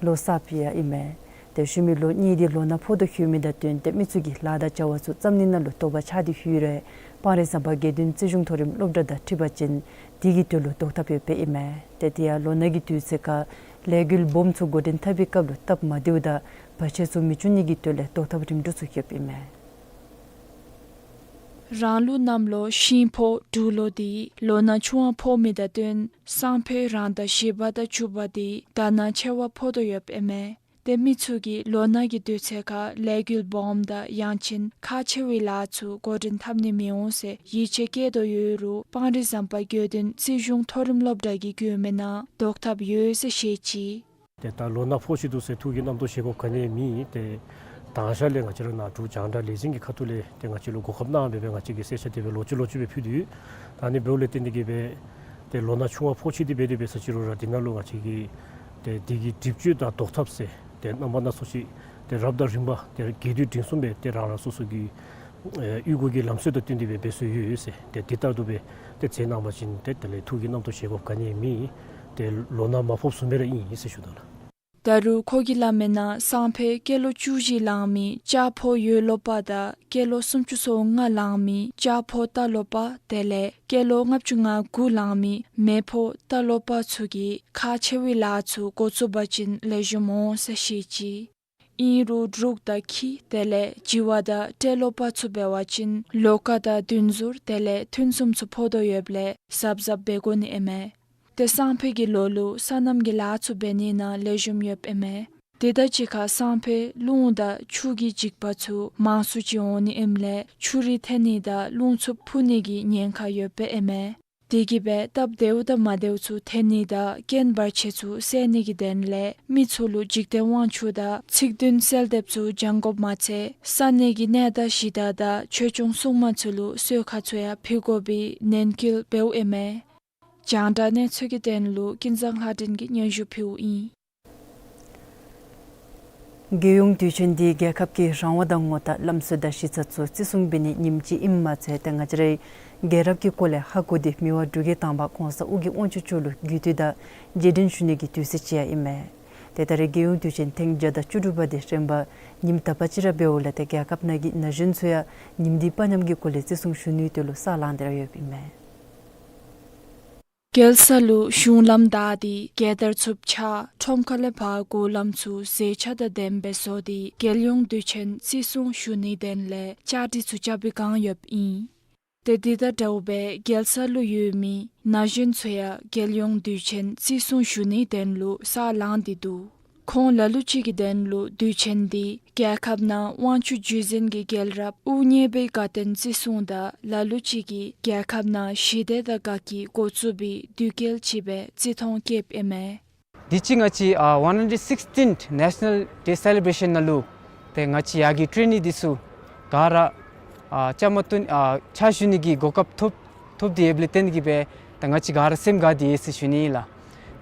ལོ་གསརཔ་ཡང་ཨིན་མས། ཏེ་ཤུལ་མའི་ལོ་གཉིས་འདི་ལོ་ན་ཕོག་དོ་ཡོད་མི་དང་བསྟུན་ཏེ་མི་ཚུ་གིས་ལཱ་དང་བྱ་བ་ཚུ་བརྩམ་ནི་ནང་ལུ་དོགས་པ་ཆགས་ཏེ་ཡོད་རུང་སྤང་རི་ཟམ་པ་དགེ་འདུན་རྩིས་གཞུང་མཐོ་རིམ་སློབ་གྲྭ་དང་འཁྲིལ་བ་ཅིན་དེ་གི་དོན་ལུ་བཟློག་ཐབས་ཡོདཔ་ཨིན་མས། ཏེ་དེ་ཡང་ལོ་ན་གི་དུས་ཚོད་ཁར་ལས་འགུལ་སྦོམ་ཚུ་འགོ་འདྲེན་འཐབ་པའི་སྐབས་ལུ་སྟབས་མ་བདེཝ་དང་བར་ཆད་ཚུ་མི་འབྱུང་ནི་གི་དོན་ལས་བཟློག་ཐབས་རིམ་གྲོ་ཚུ་ཡོདཔ་ཨིན་མས། རང་ལུགས་གནམ་ལོ་ཤིང་ཕོ་འབྲུག་ལོ་འདི་ལོ་ན་ཆུང་བ་ཕོག་མི་དང་བསྟུན་སང་ཕོད་རང་ཟླ་བཞི་པ་དང་བཅུ་པ་འདི་དག་སྣང་ཆེ་བ་ཕོག་དོ་ཡོདཔ་ཨིན་མས། ཏེ་མི་ཚུ་གིས་ལོ་ན་གི་དུས་ཚོད་ཁར་ལས་འགུལ་སྦོམ་དང་ཡང་ཅིན་ཁག་ཆེ་བའི་ལཱ་ཚུ་འགོ་འདྲེན་འཐབ་ནི་མི་འོང་ཟེར་ཡིད་ཆེས་བསྐྱེད་དོ་ཡོད་རུང་སྤང་རི་ཟམ་པ་དགེ་འདུན་རྩིས་གཞུང་མཐོ་རིམ་སློབ་གྲྭ་གིས་བཀོད་མིའི་ནང་བཟློག་ཐབས་ཡོད་ཟེར་བཤད་ཅི། ཏེ་ད་ལོ་ན་ཕོག་ཅི་འདུག་ཟེར་ཐུགས་ཀྱི་རྣམ་རྟོག་བཞེས་དགོཔ་ག་ནི་ཡང་མེད། ཏེ་དང་ཤ་ལས་ང་བཅས་ར་ནཱ་འབྲུག་རྒྱང་བསྒྲགས་ལས་འཛིན་གྱི་ཁ་ཐུག་ལས་ཏེ་ང་བཅས་ལུ་གོ་སྐབས་གནང་སྦེ་སྦེ་ང་བཅས་ཀྱིས་གསལ་ཆ་དེ་སྦེ་ལོག་ཅི་ལོག་ཅི་སྦེ་ཕུལ་དོ་ཡོད། ད་ཨ་ནི་འབདཝ་ལས་བརྟེན་ཏེ་གིས་སྦེ་ཏེ་ལོ་ན་ཆུང་བ་ཕོག་ཅི་དེ་སྦེ་དེ་སྦེ་ཟེར་ཅི་རུང་ར་འདི་ནང་ལུ་ང་བཅས་ཀྱིས་ཏེ་འདི་གི་སྒྲིབ་གཅོད་དང་བཟློག་ཐབས་ཟེར་ཏེ་རྣམ་པ་སྣ་ཚོགས་ཅིག་ཏེ་རབ་དང་རིམ་པ་ཏེ་རྒྱས་བསྡུས་འབྲིང་གསུམ་སྦེ་ཏེ་རང་རང་སོ་སོ་གི་ཨེ་གཡུས་སྒོ་གི་ལམ་སྲོལ་དང་བསྟུན་ཏེ་སྦེ་འབད་སྲོལ་ཡོད་ཟེར། ཏེ་འདི་ལྟར་དུ་སྦེ་ཏེ་མཛད་གནང་བ་ཅིན་ཏེ་དེ་ལས་ཐུགས་ཀྱི་རྣམ་རྟོག་བཞེས་དགོཔ་ག་ནི་ཡང་མེད། ཏེ་ལོ་ན་མ་ཕོགཔ་བཟུམ་སྦེ་ར་ཨིན་ཟེར་ཞུ་དོ་ལགས། ད་རུང་ཁོ་གིས་སླབ་མིའི་ནང་སང་ཕོད་སྐྱེས་ལོ་བཅུ་བཞི་ལང་མི་ལྕགས་ཕོ་ཡོས་ལོ་པ་དང་སྐྱེས་ལོ་སུམ་ཅུ་སོ་ལྔ་ལང་མི་ལྕགས་ཕོ་རྟ་ལོ་པ་དེ་ལས་སྐྱེས་ལོ་ལྔ་བཅུ་ང་དགུ་ལང་མི་མེ་ཕོ་རྟ་ལོ་པ་ཚུ་གིས་ཁག་ཆེ་བའི་ལཱ་ཚུ་འགོ་བཙུགས་པ་ཅིན་ལེགས་ཤོམ་འོང་ཟེར་བཤད་ཅི། ཨིན་རུང་འབྲུག་དང་ཁྱི་དེ་ལས་བྱི་བ་དང་སྤྲེལ་ལོ་པ་ཚུ་འབད་བ་ཅིན་ལོ་ཀ་དང་བདུན་ཟུར་དེ་ལས་ཐུན་གསུམ་ཚུ་ཕོག་དོ་ཡོདཔ་ལས་གཟབ་གཟབ་འབད་དགོ་ནི་ཨིན་མས། ཏེ་སང་ཕོད་ཀྱི་ལོ་ལུ་སོ་ནམ་གྱི་ལཱ་ཚུ་འབད་ནི་ནང་ལེགས་ཤོམ་ཡོདཔ་ཨིན་མས། དེ་དང་གཅིག་ཁར་སང་ཕོད་རླུང་དང་ཆུ་གི་འཇིགས་པ་ཚུ་མང་སུ་ཅིག་འོང་ནི་ཨིནམ་ལས་ཆུ་རུད་འཐེན་ནི་དང་རླུང་འཚུབ་འཕུ་ནི་གི་ཉེན་ཁ་ཡོདཔ་ཨིན་མས། དེ་གིས་སྦེ་སྟབས་བདེཝ་དང་མ་བདེཝ་ཚུ་འཐེན་ནི་དང་རྐྱེན་བར་ཆད་ཚུ་སེལ་ནི་གི་དོན་ལས་མི་ཚུ་ལུ་འཇིག་རྟེན་དབང་ཕྱུག་དང་ཚིག་བདུན་གསལ་འདེབས་ཚུ་སྦྱང་དགོཔ་མ་ཚད་ས་གནས་ཀྱི་གནས་སྟངས་གཞི་བདག་དང་ཆོས་སྐྱོང་སྲུང་མ་ཚུ་ལུ་གསོལ་ཁ་ཚུ་ཡང་ཕུལ་དགོ་པའི་ནན་སྐུལ་འབདཝ་ཨིན་མས། རྒྱང་བསྒྲགས་གནས་ཚུལ་གྱི་དོན་ལུ་ཀུན་བཟང་ལྷ་སྒྲོན་གྱིས་སྙན་ཞུ་ཕུལཝ་ཨིན། རྒྱལ་ཡོངས་དུས་ཆེན་འདི་རྒྱལ་ཁབ་ཀྱི་རང་དབང་དང་ངོ་རྟགས་ལམ་སྲོལ་དང་གཞི་རྩ་ཚུ་བརྩི་སྲུང་འབད་ནིའི་ཉིནམ་ཅིག་ཨིནམ་མ་ཚད་ཏེ་ང་བཅས་རའི་རྒྱལ་རབས་ཀྱི་སྐོར་ལས་ཧ་གོ་སྟེ་མི་དབང་འབྲུག་རྒྱལ་དང་པ་གོང་ས་ཨོ་རྒྱན་དབང་ཕྱུག་མཆོག་ལུ་གུས་བཏུད་དང་རྗེས་དྲན་ཞུ་ནི་གི་དུས་ཚོད་ཅིག་ཡང་ཨིན་མས། ཏེ་ད་རེས་རྒྱལ་ཡོངས་དུས་ཆེན་ཐེངས་བརྒྱ་དང་བཅུ་དྲུག་པ་འདི་རིམ་པ་ཉིནམ་དག་པ་ཅིག་ར་འབདཝ་ལས་ཏེ་རྒྱལ་ཁབ་ནང་གི་ན་གཞོན་ཚུ་ཡང་ཉིནམ་འདི་དཔའ་ཉམས་ཀྱི་སྒོ་ལས་བརྩི་སྲུང་ཞུ་ནིའི་དོན་ལུ་ས་ལངས་ཏེ་ར་ཡོདཔ་ཨིན་མས། རྒྱལ་ས་ལུ་གཞུང་ལམ་བདའ་སྟེ་རྒྱལ་དར་འཚུབ་ཆ་ཁྲོམ་ཁ་ལས་ཕར་སྒོ་ལམ་ཚུ་མཛེས་ཆ་དང་ལྡནམ་སྦེ་བཟོ་སྟེ་རྒྱལ་ཡོངས་དུས་ཆེན་བརྩི་སྲུང་ཞུ་ནིའི་དོན་ལས་བཅའ་སྒྲིག་ཚུ་རྐྱབ་པའི་བསྒང་ཡོདཔ་ཨིན། ཏེ་དེ་དང་འདྲཝ་སྦེ་རྒྱལ་ས་ལུ་ཡོད་མི་ན་གཞོན་ཚུ་ཡང་རྒྱལ་ཡོངས་དུས་ཆེན་བརྩི་སྲུང་ཞུ་ནིའི་དོན་ལུ་ས་ལངས་ཏེ་འདུག། ཁོང་ལ་ལུ་ཅིག་གི་དོན་ལུ་དུས་ཆེན་འདི་རྒྱལ་ཁབ་ནང་དབང་ཕྱུག་བརྒྱུད་འཛིན་གྱི་རྒྱལ་རབས་དབུ་བརྙེས་པའི་དགའ་སྟོན་བརྩི་སྲུང་དང་ལ་ལུ་ཅིག་གིས་རྒྱལ་ཁབ་ནང་ཞི་བདེ་དང་དགའ་སྐྱིད་འགོ་བཙུགས་པའི་དུས་སྐབས་ཅིག་སྦེ་བརྩི་མཐོང་བསྐྱེདཔ་ཨིན་མས། དུས་ཅི་ང་བཅས་ཨ་one hundred sixteenth National Day Celebration ནང་ལུ་ཏེ་ང་བཅས་ཡར་གྱི་ཊེ་ནི་འདི་ཚུ་ག་ར་ཨ་བཅའ་མར་གཏོགས་ཨ་ཕྱག་ཞུ་ནི་གི་གོ་སྐབས་ཐོབ་ཐོབ་སྟེ་ཡོདཔ་ལས་བརྟེན་གྱི་སྦེ་ད་ང་བཅས་ག་ར་སེམས་དགའ་སྟེ་ཡོད་ཟེར་ཞུ་ནི་ཨིན་ལགས།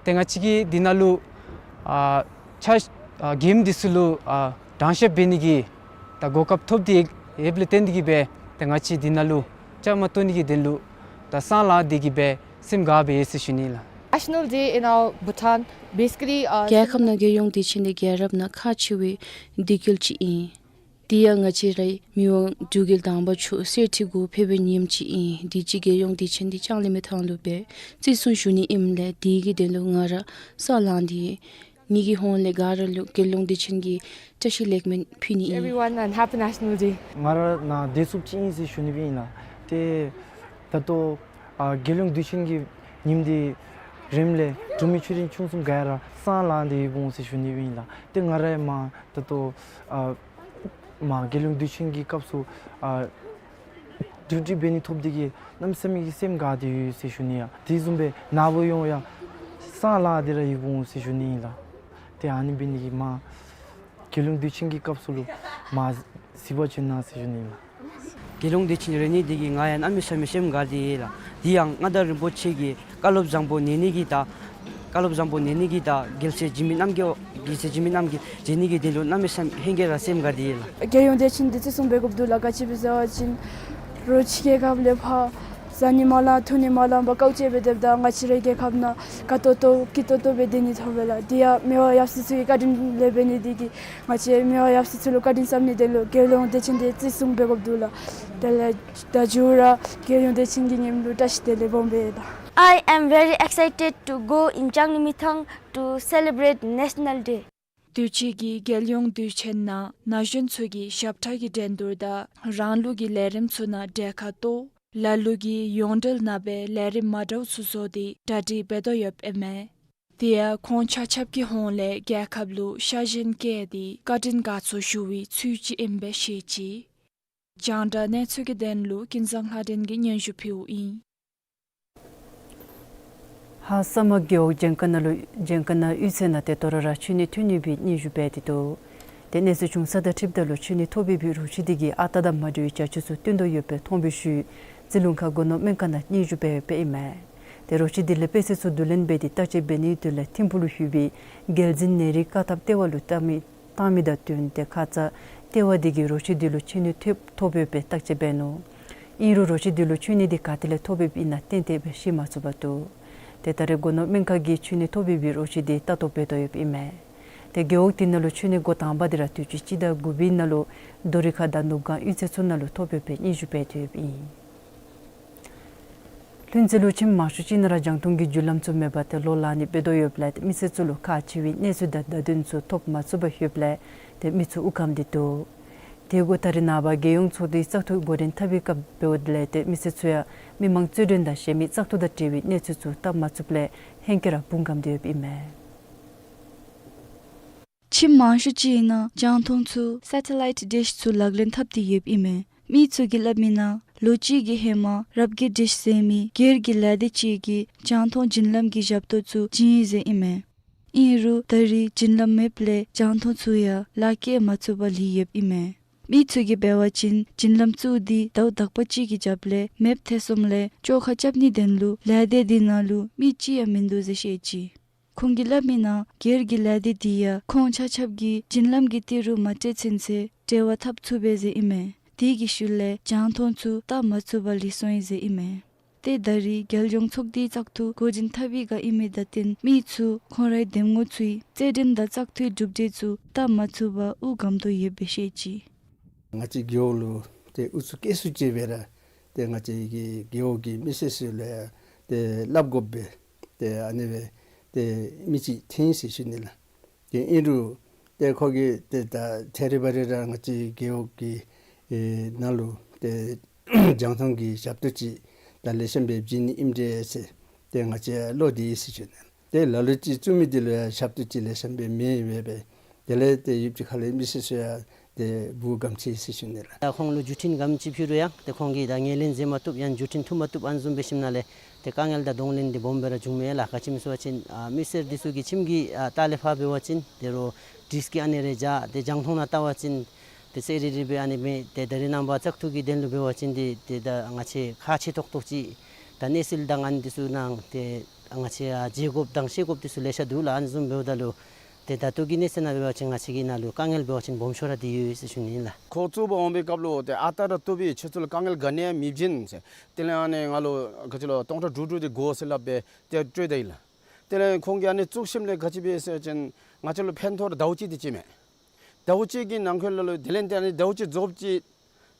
ཏེ་ང་བཅས་ཀྱིས་འདི་ནང་ལུ་ཨ་ཕྱག་ཨ་རྒནམ་འདི་ཚུ་ལུ་ཨ་དྲང་གཤེགས་འབད་ནི་གི་ད་གོ་སྐབས་ཐོབ་སྟེ་ཡོདཔ་ལས་བརྟེན་གྱི་སྦེ་ད་ང་བཅས་འདི་ནང་ལུ་བཅའ་མར་གཏོགས་ནི་གི་དོན་ལུ་ད་ས་ལངས་ཏེ་གི་སྦེ་སེམས་དགའ་སྦེ་ཡོད་ཟེར་ཞུ་ནི་ཨིན་ལགས། National Day in our Bhutan, basically, uh, རྒྱལ་ཁབ་ནང་རྒྱལ་ཡོངས་དུས་ཆེན་འདི་རྒྱལ་རབས་ནང་ཁག་ཆེ་བའི་དུས་སྐབས་ཅིག་ཨིན། དེ་ཡང་ང་བཅས་རའི་མི་དབང་འབྲུག་རྒྱལ་དང་པ་མཆོག་གསེར་ཁྲི་སྒོ་ཕེབས་པའི་ཉིནམ་ཅིག་ཨིན། དུས་ཅི་རྒྱལ་ཡོངས་དུས་ཆེན་འདི་ལྕང་གླིང་མི་ཐང་ལུ་སྦེ་བརྩི་སྲུང་ཞུ་ནི་ཨིནམ་ལས་དེ་གི་དོན་ལུ་ང་ར་ས་ལངས་ཏེ་ངེ་གི་ཧོངས་ལས་ག་ར་ལུ་རྒྱལ་ཡོངས་དུས་ཆེན་གྱི་བཀྲ་ཤིས་ལེགས་སྨོན་ཕུལ་ནི་ཨིན། Everyone and happy National Day. ང་ར་ནཱ་བདེ་སྐྱིད་ཅིག་ཨིན་ཟེར་ཞུ་ནི་སྦེ་ཨིན་ལགས། ཏེ་ད་ལྟོ་ཨ་རྒྱལ་ཡོངས་དུས་ཆེན་གྱི་ཉིནམ་འདི་རནམ་ལས་འབྲུག་མི་ཆོས་སྲིད་ཆུང་གསུམ་ག་ར་ས་ལངས་ཏེ་ཡོདཔ་འོང་ཟེར་ཞུ་ནི་སྦེ་ཨིན་ལགས། ཏེ་ང་ར་མར་ད་ལྟོ་ཨ་མར་རྒྱལ་ཡོངས་དུས་ཆེན་གྱི་སྐབས་སུ་ཨ་ཌིའུ་ཊི་འབད་ནི་ཐོབ་སྟེ་གི་གནམ་མེད་ས་མེད་ཀྱི་སེམས་དགའ་སྟེ་ཡོད་ཟེར་ཞུ་ནི་ཡ། དེ་བཟུམ་སྦེ་ནཱ་བུ་ཡོངས་ཡང་ས་ལངས་ཏེ་ར་ཡོདཔ་འོང་ཟེར་ཞུ་ནི་ཨིན་ལགས། ཏེ་ཨ་ནི་འབད་ནི་གི་མར་རྒྱལ་ཡོངས་དུས་ཆེན་གྱི་སྐབས་སུ་ལུ་མར་གཟིགས་པར་བྱོན་གནང་ཟེར་ཞུ་ནི་ཨིན་ལགས། རྒྱལ་ཡོངས་དུས་ཆེན་རེ་ནི་འདི་གིས་ང་ཡང་གནམ་མེད་ས་མེད་སེམས་དགའ་སྟེ་ཡོད་ལགས། དེ་ཡང་མངའ་བདག་རིན་པོ་ཆེ་གི་བཀའ་སློབ་བཟང་པོ་ཉན་ནི་གི་དང་བཀའ་སློབ་བཟང་པོ་ཉན་ནི་གི་དང་རྒྱལ་སྲས་འཇིགས་མེད་རྣམ་རྒྱལ་རྒྱལ་སྲས་འཇིགས་མེད་རྣམ་རྒྱལ་མཇལ་ནི་གི་དོན་ལུ་གནམ་མེད་ས་མེད་ཧེང་སྐལ་ར་སེམས་དགའ་སྟེ་ཡོད་ལགས། རྒྱལ་ཡོངས་དུས་ཆེན་འདི་བརྩི་སྲུང་འབད་དགོཔ་འདུག་ལགས། ག་ཅི་སྦེ་ཟེར་བ་ཅིན་རོ་ཁྱི་རྒྱལ་ཁབ་ལས་ཕར་བཟའ་ནི་མ་ལང་འཐུང་ནི་མ་ལང་པར་དཀའཝ་སྤྱད་སྦེ་སྡོདཔ་ད་ང་བཅས་རའི་རྒྱལ་ཁབ་ནང་དགའ་ཏོག་ཏོ་སྐྱིད་ཏོག་ཏོ་སྦེ་སྡོད་ནི་ཐོབ་པས་ལགས། དེ་ཡང་མི་དབང་ཡབ་སྲས་ཚུ་གི་བཀའ་དྲིན་ལས་འབད་ནི་འདི་གིས་ང་བཅས་མི་དབང་ཡབ་སྲས་ཚུ་ལུ་བཀའ་དྲིན་བསམ་ནིའི་དོན་ལུ་རྒྱལ་ཡོངས་དུས་ཆེན་འདི་བརྩི་སྲུང་འབད་དགོཔ་འདུག་ལགས། དེ་ལས་ད་མཇུག་ར་རྒྱལ་ཡོངས་དུས་ཆེན་གྱི་ཉིནམ་ལུ་བཀྲ་ཤིས་བདེ་ལེགས་སྦོམ་སྦེ་ལགས། I am very excited to go in Changlimithang to celebrate National Day. དུས་ཅི་གི་རྒྱལ་ཡོངས་དུས་ཆེན་ནང་ན་གཞོན་ཚུ་གིས་ཞབས་ཁྲ་གི་འགྲན་བསྡུར་དང་རང་ལུགས་ཀྱི་ལས་རིམ་ཚུ་ནང་གྲལ་ཁར་གཏོགས་ལ་ལུ་གིས་ཡོངས་འབྲེལ་ནང་སྦེ་ལས་རིམ་མ་འདྲཝ་ཚུ་བཟོ་སྟེ་གྲ་སྒྲིག་འབད་དོ་ཡོདཔ་ཨིན་མས། དེ་ཡང་ཁོང་ཆ་ཁྱབ་ཀྱི་ཧོངས་ལས་རྒྱལ་ཁབ་ལུ་ཤ་ཞེན་བསྐྱེད་དེ་བཀའ་དྲིན་དགའ་ཚོར་ཞུ་བའི་ཚུལ་ཅིག་ཨིནམ་སྦེ་བཤད་ཅི། རྒྱང་བསྒྲགས་གནས་ཚུལ་གྱི་དོན་ལུ་ཀུན་བཟང་ལྷ་སྒྲོན་གྱིས་སྙན་ཞུ་ཕུལཝ་ཨིན། ཧཱ་ས་དམག་རྒེད་འོག་ཇེང་ཁ་ནང་ལུ་ཇེང་ཁ་ནང་གཡུས་ཚན་ནང་ཏེ་དོ་རུང་ར་ཆོས་ནི་ཐོན་ནི་སྦེ་སྙན་ཞུ་འབད་དེ་འདུག། ཏེ་གནས་ཚུལ་བྱུང་ས་དང་འཁྲིལཝ་ད་ལུ་ཆོས་ནི་ཐོབ་པའི་རོ་ཁྱི་འདི་གིས་ཨ་རྟག་དང་མ་འདྲ་བའི་བྱ་སྤྱོད་ཚུ་སྟོན་དོ་ཡོདཔ་སྦེ་མཐོང་བའི་ཤུལ་རྩི་ལུང་ཁ་སྒོ་ནོར་སྨན་ཁང་ནང་སྙན་ཞུ་འབད་འབདཝ་ཨིན་མས། ཏེ་རོ་ཁྱི་འདི་ལས་དཔེ་ཚད་ཚུ་བསྡུ་ལེན་འབད་དེ་བརྟག་དཔྱད་འབད་ནིའི་དོན་ལས་ཐིམ་ཕུག་ལུ་ཡོད་པའི་རྒྱལ་འཛིན་ནད་རིགས་བཀག་ཐབས་ལྟེ་བ་ལུ་བཏང་མི་བཏང་མི་དང་བསྟུན་ཏེ་ཁ་ཙ་ལྟེ་བ་འདི་གིས་རོ་ཁྱི་འདི་ལུ་ཆོས་ནི་ཐོབ་ཐོབ་ཡོདཔ་སྦེ་བརྟག་དཔྱད་འབད་ནུག། ཨིན་རུང་རོ་ཁྱི་འདི་ལུ་ཆོས་ནི་འདི་ག་ཏེ་ལས་ཐོབ་ཡོདཔ་ཨིན་ན་ཏན་ཏན་སྦེ་ཤེས་མ་ཚུགས་པར་འདུག། ཏེ་ད་རེས་སྒོ་ནོར་སྨན་ཁང་གིས་ཆོས་ནི་ཐོབ་ཡོད་པའི་རོ་ཁྱི་འདི་ལྟ་རྟོག་འབད་དོ་ཡོདཔ་ཨིན་མས། ཏེ་རྒེད་འོག་འདི་ནང་ལུ་ཆོས་ནི་འགོ་དང་པ་འདི་ར་དུས་ཅི་སྤྱི་ཟླ་དགུ་པའི་ནང་ལུ་རྡོ་རིང་ཁ་དང་ནུབ་སྒང་གཡུས་ཚན་ཚུ་ནང་ལུ་ཐོབ་ཡོདཔ་སྦེ་སྙན་ཞུ་འབད་དེ་ཡོདཔ་ཨིན། ལྷུན་རྩེ་ལུ་ཁྱིམ་མང་ཤོས་ཅིག་ནང་ར་རྒྱང་མཐོང་གི་རྒྱུ་ལམ་ཚུ་མེད་པར་ཏེ་ལོ་ལང་ནི་འབད་དོ་ཡོདཔ་ལས་ཏེ་མི་སེར་ཚུ་ལུ་ཁག་ཆེ་བའི་གནས་ཚུལ་དང་བརྡ་དོན་ཚུ་ཐོབ་མ་ཚུགས་པར་ཡོདཔ་ལས་ཏེ་མི་ཚུ་དབུགས་སྐམ་སྟེ་འདུག། དེ་གུ་ད་རེས་ནངས་པ་རྒྱལ་ཡོངས་ཚོགས་འདུའི་བཙག་འཐུ་འགོ་འདྲེན་འཐབ་པའི་སྐབས་འབདཝ་ལས་ཏེ་མི་སེར་ཚུ་ཡང་མི་མང་རྩོད་འགྲན་དང་གཞན་མི་བཙག་འཐུ་དང་འབྲེལ་བའི་གནས་ཚུལ་ཚུ་བལྟ་མ་ཚུགསཔ་ལས་ཧེང་སྐལ་ར་དབུགས་སྐམ་སྟེ་ཡོདཔ་ཨིན་མས། ཁྱིམ་མང་ཤོས་ཅིག་ནང་རྒྱང་མཐོང་ཚུ་སེ་ཊ་ལའིཊ་ཌིཤ་ཚུ་ལག་ལེན་འཐབ་སྟེ་ཡོདཔ་ཨིན་མས། མི་ཚུ་གིས་སླབ་མི་ནང་ལོ་གཅིག་གི་ཧེ་མ་རབ་དགེ་ཌིཤ་ཟེར་མི་སྒེར་གྱི་ལས་སྡེ་ཅིག་གིས་རྒྱང་མཐོང་བརྒྱུད་ལམ་གྱི་ཞབས་ཏོག་ཚུ་བྱིན་ཡི་ཟེར་ཨིན་མས། ཨིན་རུང་ད་རེས་བརྒྱུད་ལམ་མེདཔ་ལས་རྒྱང་མཐོང་ཚུ་ཡང་ལཱ་བཀལ་མ་ཚུགས་པར་ལུས་ཡོདཔ་ཨིན་མས། མི་ཚུ་གིས་འབད་བ་ཅིན་བརྒྱུད་ལམ་བཙུགས་ཏེ་ཟླཝ་དག་པ་ཅིག་གི་རྒྱབ་ལས་མེདཔ་ཐལ་སོངམ་ལས་བཅོ་ཁ་རྐྱབ་ནིའི་དོན་ལུ་ལས་སྡེ་དེ་ནང་ལུ་མི་གཅིག་ཡང་མིན་འདུག་ཟེར་བཤད་ཅི། ཁོང་གིས་སླབ་མི་ནང་སྒེར་གྱི་ལས་སྡེ་དེ་ཡང་ཁོང་ཆ་ཁྱབ་ཀྱིས་བརྒྱུད་ལམ་གྱི་ཏི་རུ་མ་སྤྲོད་ཚུན་ཚོད་འབྲེལ་བ་འཐབ་ཚུགས་པས་ཟེར་ཨིན་མས། དེ་གི་ཤུལ་ལས་རྒྱང་མཐོང་ཚུ་བལྟ་མ་ཚུགས་པར་ལུས་སོང་ཡི་ཟེར་ཨིན་མས། ཏེ་ད་རེས་རྒྱལ་ཡོངས་ཚོགས་སྡེའི་བཙག་འཐུ་འགོ་འདྲེན་འཐབ་པའི་སྒང་ཨིན་མི་དང་བསྟུན་མི་ཚུ་ཁོང་རའི་འདེམས་ངོ་ཚུ་གི་རྩེད་འགྲན་དང་བཙག་འཐུའི་གྲུབ་འབྲས་ཚུ་བལྟ་མ་ཚུགས་པར་དབུགས་སྒམ་དོ་ཡོདཔ་སྦེ་བཤད་ཅི། ང་བཅས་རྒེད་འོག་ལུ་ཏེ་ཨུ་ཚུགས་བཀལ་སུ་ཅིག་འབད་ར་ཏེ་ང་བཅས་ཀྱི་རྒེད་འོག་གི་མི་སེར་ཚུ་ལུ་ཡང་ཏེ་སླབ་དགོཔ་སྦེ་ཏེ་ཨ་ནི་སྦེ་ཏེ་མི་ཅིག་འཐོན་ཡི་ཟེར་ཞུ་ནི་ལགས། ཏེ་ཨིན་རུང་ཏེ་ཁོ་གིས་ཏེ་ད་ཐད་རི་བ་རི་ར་ང་བཅས་རྒེད་འོག་གི་ཨེ་ནང་ལུ་ཏེ་རྒྱང་མཐོང་གི་ཞབས་ཏོག་ཅིག་ད་ལེགས་ཤོམ་སྦེ་བྱིན་ནི་ཨིནམ་འདྲས་ཟེར་ཏེ་ང་བཅས་བློ་བདེ་ཡི་ཟེར་ཞུ་ནི་ལགས། ཏེ་ལ་ལུ་ཅིག་བཙུགས་མི་དེ་ལུ་ཡང་ཞབས་ཏོག་ཅིག་ལེགས་ཤོམ་སྦེ་མེད་པས། དེ་ལས་ཏེ་ཡུདཔ་ཅིག་ཁ་ལས་མི་སེར་ཚུ་ཡང་ཏེ་དབུགས་སྒམ་ཅི་ཟེར་ཞུ་ནི་ལགས། ད་ཁོང་ལུ་བརྒྱུད་འཕྲིན་ག་དེམ་ཅིག་ཕུལ་རུང་ཡང་ཏེ་ཁོང་གིས་ད་ངོས་ལེན་མཛད་མ་བཏུབ་ཡང་བརྒྱུད་འཕྲིན་བཏུབ་མ་བཏུབ་ཨ་ནི་བཟུམ་འབད་ཞིནམ་ལས་ཏེ་དཀའ་ངལ་དང་གདོང་ལེན་འདི་སྦོམ་སྦེ་ར་བྱུང་མས་ལགས། ག་ཅི་སྨོ་ཟེར་བ་ཅིན་ཨ་མི་སེར་འདི་ཚུ་གིས་ཁྱིམ་གྱི་ཨ་ལྟག་ལས་ཕར་འབད་བ་ཅིན་ཏེ་རོགས་ཌིཤ་གི་ཨ་ནི་རེ་བཞག་ཏེ་རྒྱང་མཐོང་ནང་བལྟ་བ་ཅིན་ཏེ་ཙེ་རི་རི་སྦེ་ཨ་ནི་མས། ཏེ་ད་རེས་ནངས་པ་བཙག་འཐུ་གི་དོན་ལུ་འབད་བ་ཅིན་ཏེ་ཏེ་ད་ང་བཅས་ཁག་ཆེ་ཏོག་ཏོ་ཅིག་ད་གནས་ཚུལ་དང་ཨ་ནི་འདི་ཚུ་ནང་ཏེ་ང་བཅས་ཨ་མཇལ་དགོཔ་དང་ཤེས་དགོཔ་འདི་ཚུ་ལེ་ཤ་འདུག་ལགས། ཨ་ནི་བཟུམ་འབདཝ་ད་ལུ་ཏེ་ད་ལྟོ་གི་གནས་ཚུལ་ནང་འབད་བ་ཅིན་ང་བཅས་ཀྱི་ནང་ལུ་དཀའ་ངལ་འབད་བ་ཅིན་སྦོམ་ཤོས་ར་འདི་ཡོད་ཟེར་ཞུ་ནི་ཨིན་ལགས། ཁོ་བཙུགས་པར་འོང་པའི་སྐབས་ལུ་ཏེ་ཨ་རྟག་ར་བཏུབ་པས། ཁྱེད་ཚུ་ལུ་དཀའ་ངལ་ག་ནི་ཡང་མི་བྱིན་ཟེར། དེ་ལས་ཨ་ནི་ང་ལུ་ག་ཅི་ལོ་སྟོང་ཕྲག་དྲུག་དྲུག་འདི་དགོ་ཟེར་སླབ་སྦེ་ཏེ་སྤྲོད་ད་ཡི་ལགས། དེ་ལས་ཁོང་གིས་ཨ་ནི་བཙུགས་ཞིནམ་ལས་ག་ཅི་འབད་ཟེར་བ་ཅིན་ང་བཅས་ལུ་ཕན་ཐོགས་ར་ཟླཝ་གཅིག་འདི་ཅིག་མས། ཟླཝ་གཅིག་གི་ནང་འཁོད་ལུ་དེ་ལས་ཏེ་ཨ་ནི་ཟླཝ་གཅིག་རྫོགསཔ་ཅིག་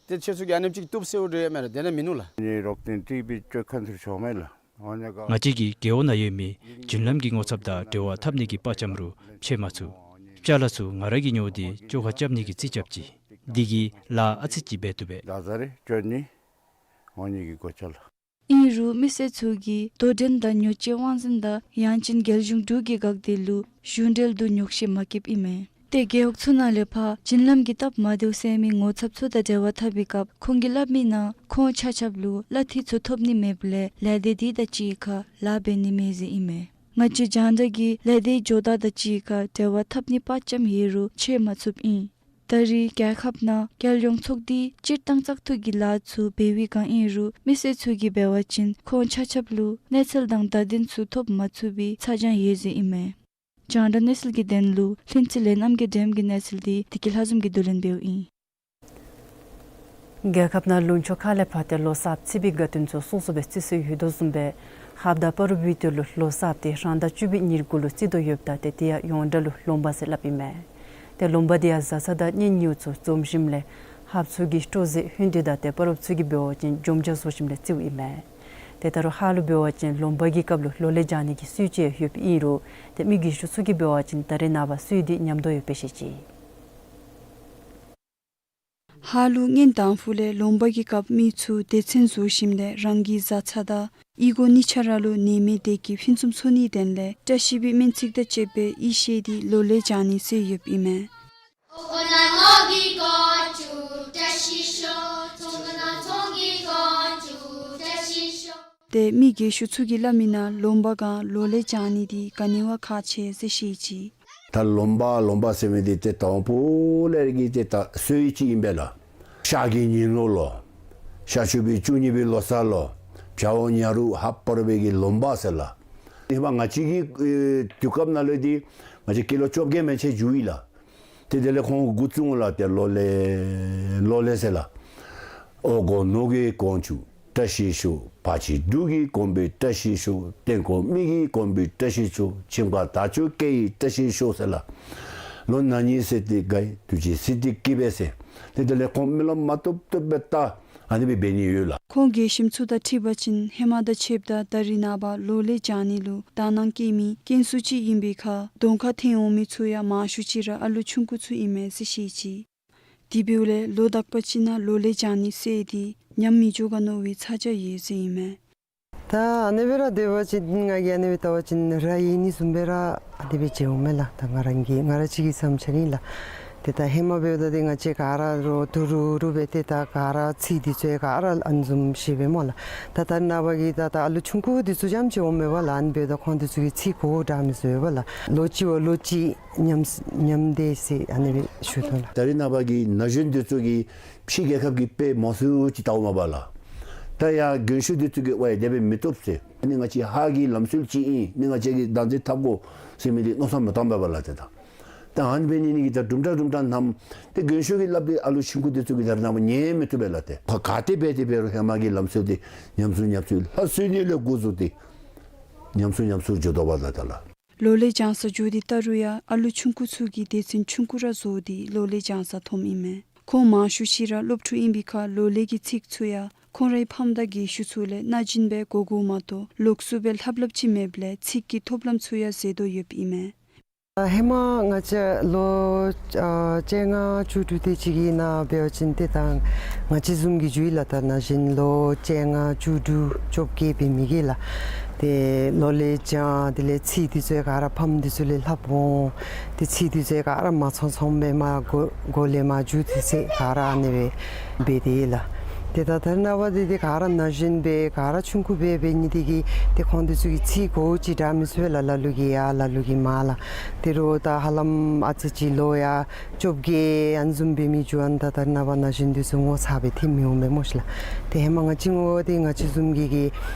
ཏེ་ཁྱེད་ཚུ་གིས་ཨ་ནེམ་ཅིག་བཏུབ་ཟེརཝ་འདྲས་མས་ར་དེ་ལས་མིན་ནུག་ལགས། ནི་རོགས་དེ་འདྲས་སྦེ་སྤྲོད་མཁན་ཚུ་ཤོར་མས་ལགས། འོ་ན་ག་ང་བཅས་ཀྱི་རྒེད་འོག་ནང་ཡོད་མི་བརྒྱུད་ལམ་གྱི་ངོ་ཚབ་དང་འབྲེལ་བ་འཐབ་ནི་གི་དཔའ་བཅམ་རུང་ཕྱེ་མ་ཚུགས། ཅ་ལ་ཚུ་ང་ར་གིས་ཉོ་སྟེ་བཅོ་ཁ་རྐྱབ་ནི་གི་རྩིས་རྐྱབ་ཅི། འདི་གིས་ལཱ་ཨ་ཙི་ཅིག་འབད་བཏུབ་པས། ལག་རྩལ་རེ་སྤྱོད་ནི་འོང་ནི་གི་གོ་ཆ་ལགས། ཨིན་རུང་མི་སེར་ཚུ་གིས་དོ་འགྲན་དང་ཉོ་སྤྱོད་དབང་འཛིན་དང་ཡང་ཅིན་རྒྱལ་གཞུང་འབྲུག་གི་འགག་སྡེ་ལུ་གཞུང་འབྲེལ་དུ་ཉོག་བཤད་མ་བཀོདཔ་ཨིན་མས། ཏེ་རྒེད་འོག་ཚུ་ནང་ལས་ཕར་བརྒྱུད་ལམ་གྱི་སྟབས་མ་བདེཝ་སེལ་མི་ངོ་ཚབ་ཚུ་དང་འབྲེལ་བ་འཐབ་པའི་སྐབས་ཁོང་གིས་སླབ་མི་ནང་ཁོང་ཆ་ཁྱབ་ལུ་གླ་འཐུས་ཚུ་ཐོབ་ནི་མེདཔ་ལས་ལས་སྡེ་དེ་དང་གཅིག་ཁར་ལཱ་འབད་ནི་མེད་ཟེར་ཨིན་མས། ང་བཅས་རྒྱང་བསྒྲགས་ཀྱིས་ལས་སྡེའི་ཇོ་བདག་དང་གཅིག་ཁར་འབྲེལ་བ་འཐབ་ནིའི་དཔའ་བཅམ་ཡོད་རུང་ཕྱེ་མ་ཚུགསཔ་ཨིན། ད་རེས་རྒྱལ་ཁབ་ནང་རྒྱལ་ཡོངས་ཚོགས་སྡེའི་སྤྱིར་བཏང་བཙག་འཐུ་གི་ལཱ་ཚུ་འབད་བའི་སྒང་ཨིན་རུང་མི་སེར་ཚུ་གིས་འབད་བ་ཅིན་ཁོང་ཆ་ཁྱབ་ལུ་གནས་ཚུལ་དང་བརྡ་དོན་ཚུ་ཐོབ་མ་ཚུགས་པའི་ཚ་གྱང་ཡོད་ཟེར་ཨིན་མས། རྒྱང་བསྒྲགས་གནས་ཚུལ་གྱི་དོན་ལུ་ལྷུན་རྩེ་ལས་རྣམ་རྒྱལ་སྒྲོལམ་གྱི་གནས་ཚུལ་འདི་བདེ་སྐྱིད་ལྷ་འཛོམས་ཀྱིས་བསྡུ་ལེན་འབདཝ་ཨིན། རྒྱལ་ཁབ་ནང་ལུང་ཕྱོགས་ཁག་ལས་ཕར་ཏེ་ལོ་གསར་ཚེས་པའི་དགའ་སྟོན་ཚུ་སོ་སོ་སྦེ་བརྩི་སྲོལ་ཡོད་དོ་བཟུམ་སྦེ་ལྷ་བདག་སྤ་རོ་པའི་དུས་ལུ་ལོ་གསར་ཏེ་རང་ཟླ་བཅུ་པའི་ཉེར་དགུ་ལུ་བརྩི་དོ་ཡོདཔ་ད་ཏེ་དེ་ཡང་ཡོངས་གྲགས་ལུ་ལོང་བ་ཟེར་སླབ་ཨིན་མས། ཏེ་ལོང་བ་དེ་ཡང་བཟའ་ཚང་དང་གཉེན་ཉེཝ་ཚུ་འཛོམས་ཞིནམ་ལས་ལྷ་བཙུགས་ཀྱི་སྤྲོ་ཟད་ཧོན་དེ་དང་ཏེ་སྤ་རོཔ་ཚུ་གིས་འབད་བ་ཅིན་འཛོམས་ཆ་བཟོ་ཞིནམ་ལས་བརྩིཝ་ཨིན་མས། ཏེ་ད་རུང་ཧཱ་ལུ་འབད་བ་ཅིན་ལོང་བ་གི་སྐབས་ལུ་ལོ་ལེགས་བྱང་ནི་གི་སྲོལ་ཅིག་ཡོདཔ་ཨིན་རུང་ཏེ་མི་རྒས་ཤོས་ཚུ་གིས་འབད་བ་ཅིན་ད་རེས་ནངས་པ་སྲོལ་དེ་ཉམས་དོ་ཡོདཔ་སྦེ་བཤད་ཅི། ཧཱ་ལུ་གཉེན་དང་ཕུ་ལས་ལོང་བ་གི་སྐབས་མི་ཚུ་སྡེ་ཚན་བཟོ་ཞིནམ་ལས་རང་གི་བཟའ་ཚང་དང་ཨི་གོ་གཉིས་ཆ་ར་ལུ་ནད་མེད་བདེ་སྐྱིད་ཕུན་སུམ་ཚོགས་ནིའི་དོན་ལས་བཀྲ་ཤིས་པའི་སྨོན་ཚིག་དང་བཅསཔ་སྦེ་ཨི་ཤེས་ཏེ་ལོ་ལེགས་བྱང་ནི་ཟེར་ཡོདཔ་ཨིན་མས། ཏེ་མི་རྒས་ཤོས་ཚུ་གིས་སླབ་མི་ནང་ལོང་བ་སྒང་ལོ་ལེགས་བྱང་ནི་འདི་ག་ནི་བ་ཁག་ཆེ་ཟེར་བཤད་ཅི། ད་ལོང་བ་ལོང་བ་ཟེར་མི་འདི་ཏེ་དང་པོ་ལས་ར་གི་ཏེ་ད་སྲོལ་ཅིག་ཨིན་པས་ལགས། ཤར་གྱི་ཉིན་ལོག་ལོ། ཤར་ཕྱོགས་པའི་བཅུ་གཉིས་པའི་ལོ་གསར་ལོ། བྱ་འོག་ཉ་རུ་ཧ་པར་བའི་གི་ལོང་བ་ཟེར་ལགས། ཨིན་པ་ང་བཅས་ཀྱི་ཨེ་དུས་སྐབས་ནང་ལས་འདི་ང་བཅས་སྐྱེས་ལོ་བཅོ་བརྒྱད་མན་ཆད་འགྱོ་ཡི་ལགས། ཏེ་དེ་ལས་ཁོང་འགོ་བཙུགས་འོང་ལགས། ཏེ་ལོ་ལེགས་ལོ་ལེགས་ཟེར་ལགས། འོག་སྒོ་ནོར་གྱིས་གོང་བཅུག་བཀྲ་ཤིས་ཤོག། བར་ཆད་འབྲུག་གིས་གོང་འཕེལ་བཀྲ་ཤིས་ཤོག། སྟེང་སྒོ་མི་གིས་གོང་འཕེལ་བཀྲ་ཤིས་ཤོག། ཁྱིམ་ཁ་དར་ལྕོག་སྐྱེ་ཡི་བཀྲ་ཤིས་ཤོག་ཟེར་ལགས། ལོ་ན་ནིང་ཟེར་ཏེ་དགའ་ཡི། དུས་ཅི་ཟེར་ཏེ་སྐྱིད་པས་ཟེར། ཏེ་དེ་ལས་ཁོང་རྨི་ལམ་མ་བཏུབ་བཏུབ་སྦེ་བལྟ། ཨ་ནི་སྦེ་འབད་ནི་ཡོད་ལགས། ཁོང་རྒས་ཤོས་ཚུ་དང་འཁྲིལ་བ་ཅིན་ཧེ་མ་དང་ཕྱདཔ་ད་ད་རེས་ནངས་པ་ལོ་ལེགས་བྱང་ནི་ལུ་དག་སྣང་བསྐྱེད་མི་རྐྱེན་སུ་ཅིག་ཨིན་པའི་ཁར་གདོང་ཁར་འཐོན་འོང་མི་ཚུ་ཡང་མང་ཤོས་ཅིག་ར་ཨ་ལུ་ཆུང་ཀུ་ཚུ་ཨིན་མས་ཟེར་བཤད་ཅི། དེ་འབདཝ་ལས་ལོ་དག་པ་ཅིག་ནང་ལོ་ལེགས་བྱང་ནི་ཟེར་འདི་ཉམས་མི་འགྱོ་ག་མནོ་བའི་ཚ་གྱང་ཡོད་ཟེར་ཨིན་མས། ད་ཨ་ནི་སྦེ་ར་སྡོད་པ་ཅིན་ང་གིས་ཨ་ནི་སྦེ་བལྟ་བ་ཅིན་ར་ཡེ་ནི་བཟུམ་སྦེ་ར་ཨ་ནི་སྦེ་མཇལཝ་མས་ལགས། ད་ང་རང་གི་ང་ར་གཅིག་གི་བསམ་འཆར་ཨིན་ལགས། ཏེ་ད་ཧེ་མ་འབདཝ་ད་ཏེ་ང་བཅས་ག་ར་རོགས་ཐུ་རུ་རུ་སྦེ་ཏེ་ད་ག་ར་ཚིག་འདི་ཚུ་ཡང་ག་ར་ཨ་ནི་བཟུམ་ཤེས་པས་སྨོ་ལགས། ད་ད་རེས་ནངས་པ་གི་ད་ད་ཨ་ལུ་ཆུང་ཀུ་འདི་ཚུ་ཙམ་ཅིག་འོངམ་མས་པ་ལགས། ཨ་ནི་འབདཝ་ད་ཁོང་འདི་ཚུ་གིས་ཚིག་གོ་བོ་འདྲ་མི་བཟོ་བས་པ་ལགས། ལོ་གཅིག་བ་ལོ་གཅིག་མཉམ་མཉམ་སྡོད་ཟེར་ཨ་ནི་སྦེ་ཞུ་དོ་ལགས། ད་རེས་ནངས་པ་གི་ན་གཞོན་འདི་ཚུ་གིས་ཕྱི་རྒྱལ་ཁབ་ཀྱི་དཔེ་མང་སུ་ཅིག་བལྟཝ་མས་པ་ལགས། ད་ཡར་རྒན་ཤོས་འདི་ཚུ་གིས་ཝའེ་དེ་སྦེ་མི་བཏུབ་ཟེར། ཨ་ནི་ང་བཅས་ཧཱ་གི་ལམ་སྲོལ་ཅིག་ཨིན། ཨ་ནི་ང་བཅས་ཀྱིས་བདག་འཛིན་འཐབ་དགོ་ཟེར་མི་འདི་མནོ་བསམ་མ་བཏངམ་པས་པ་ལགས། ཏེ་ད་ད་ཨ་ནི་འབད་ནི་ནི་གིས་ད་དུམ་གྲ་དུམ་གྲ་ནམ་ཏེ་རྒན་ཤོས་ཀྱིས་སླབ་སྟེ་ཨ་ལུ་ཆུང་ཀུ་འདི་ཚུ་གིས་ད་རེས་ནངས་པ་ཉན་མི་བཏུབ་པས་ལགས། ཏེ་ཕར་ག་ཏེ་འབད་དེ་འབད་རུང་ཧེ་མ་གི་ལམ་སྲོལ་འདི་ཉམས་སུ་ཉམས་སུ་ལྷག་སོང་ནི་ལས་འགོ་བཙུགས་ཏེ་ཉམས་སུ་ཉམས་སུ་འགྱོ་དོ་པ་ལགས། ད་ལགས། ལོ་ལེགས་སྦྱང་ས་འགྱོ་སྟེ་བལྟ་རུང་ཡང་ཨ་ལུ་ཆུང་ཀུ་ཚུ་གིས་སྡེ་ཚན་ཆུང་ཀུ་ར་བཟོ་སྟེ་ལོ་ལེགས་སྦྱང་ས་འཐོནམ་ཨིན་མས། ཁོང་མང་ཤོས་ཅིག་ར་སློབ་ཕྲུག་ཨིན་པའི་ཁར་ལོ་ལེགས་ཀྱི་ཚིག་ཚུ་ཡང་ཁོང་རའི་ཕམ་དང་རྒས་ཤོས་ཚུ་ལས་སྣ་བཞིན་སྦེ་གོ་གོཝ་མ་གཏོགས་ལོགས་སུ་སྦེ་ལྷབ་ལྷབ་ཅིག་མེདཔ་ལས་ཚིག་གི་ཐོབ་ལམ་ཚུ་ཡང་ཟད་དོ་ཡོདཔ་ཨིན་མས། ཧེ་མ་ང་བཅས་ལོ་ཨ་བཅོ་ལྔ་བཅུ་དྲུག་དེ་ཅིག་གི་ནང་འབད་བ་ཅིན་ཏེ་ད་ང་བཅས་བཟུམ་གྱི་འགྱོ་ཡི་ལགས། ད་ན་གཞོན་ལོ་བཅོ་ལྔ་བཅུ་དྲུག་བཅོ་བརྒྱད་འབད་མི་གིས་ལགས། ཏེ་ལོ་ལེགས་སྦྱང་དེ་ལས་ཚིག་འདི་ཚུ་ག་ར་ཕམ་འདི་ཚུ་ལས་ལྷབ་འོང་། ཏེ་ཚིག་འདི་ཚུ་ག་ར་མ་ཚང་ཚང་སྦེ་མར་གོ་གོ་ལས་མར་འགྱོ་སྟེ་ཟེར་ག་ར་ཨ་ནི་སྦེ་འབད་དེ་ལགས། ཏེ་ད་ད་རེས་ནངས་པ་འདི་ཏེ་ག་ར་ན་གཞོན་སྦེ་ག་ར་ཆུང་ཀུ་སྦེ་འབད་ནི་དེ་གིས་ཏེ་ཁོང་འདི་ཚུ་གིས་ཚིག་གོཝ་ཅིག་འདྲ་མི་བཟོ་བས་ལགས། ལ་ལུ་གིས་ཡར་ལ་ལུ་གིས་མར་ལགས། ཏེ་རོགས་ད་ཧ་ལམ་ཨ་ཙི་ཅིག་ལོ་ཡར་བཅོ་བརྒྱད་ཨ་ནི་བཟུམ་འབད་མི་འགྱོ་ཨ་ནི་ད་ད་རེས་ནངས་པ་ན་གཞོན་འདི་ཚུ་ངོ་ཚ་སྦེ་ཏེ་མི་འོང་པས་སྨོ་ཤིག་ལགས། ཏེ་ཧེ་མ་ང་བཅས་ངོ་ཏེ་ང་བཅས་བཟུམ་གྱི་གི་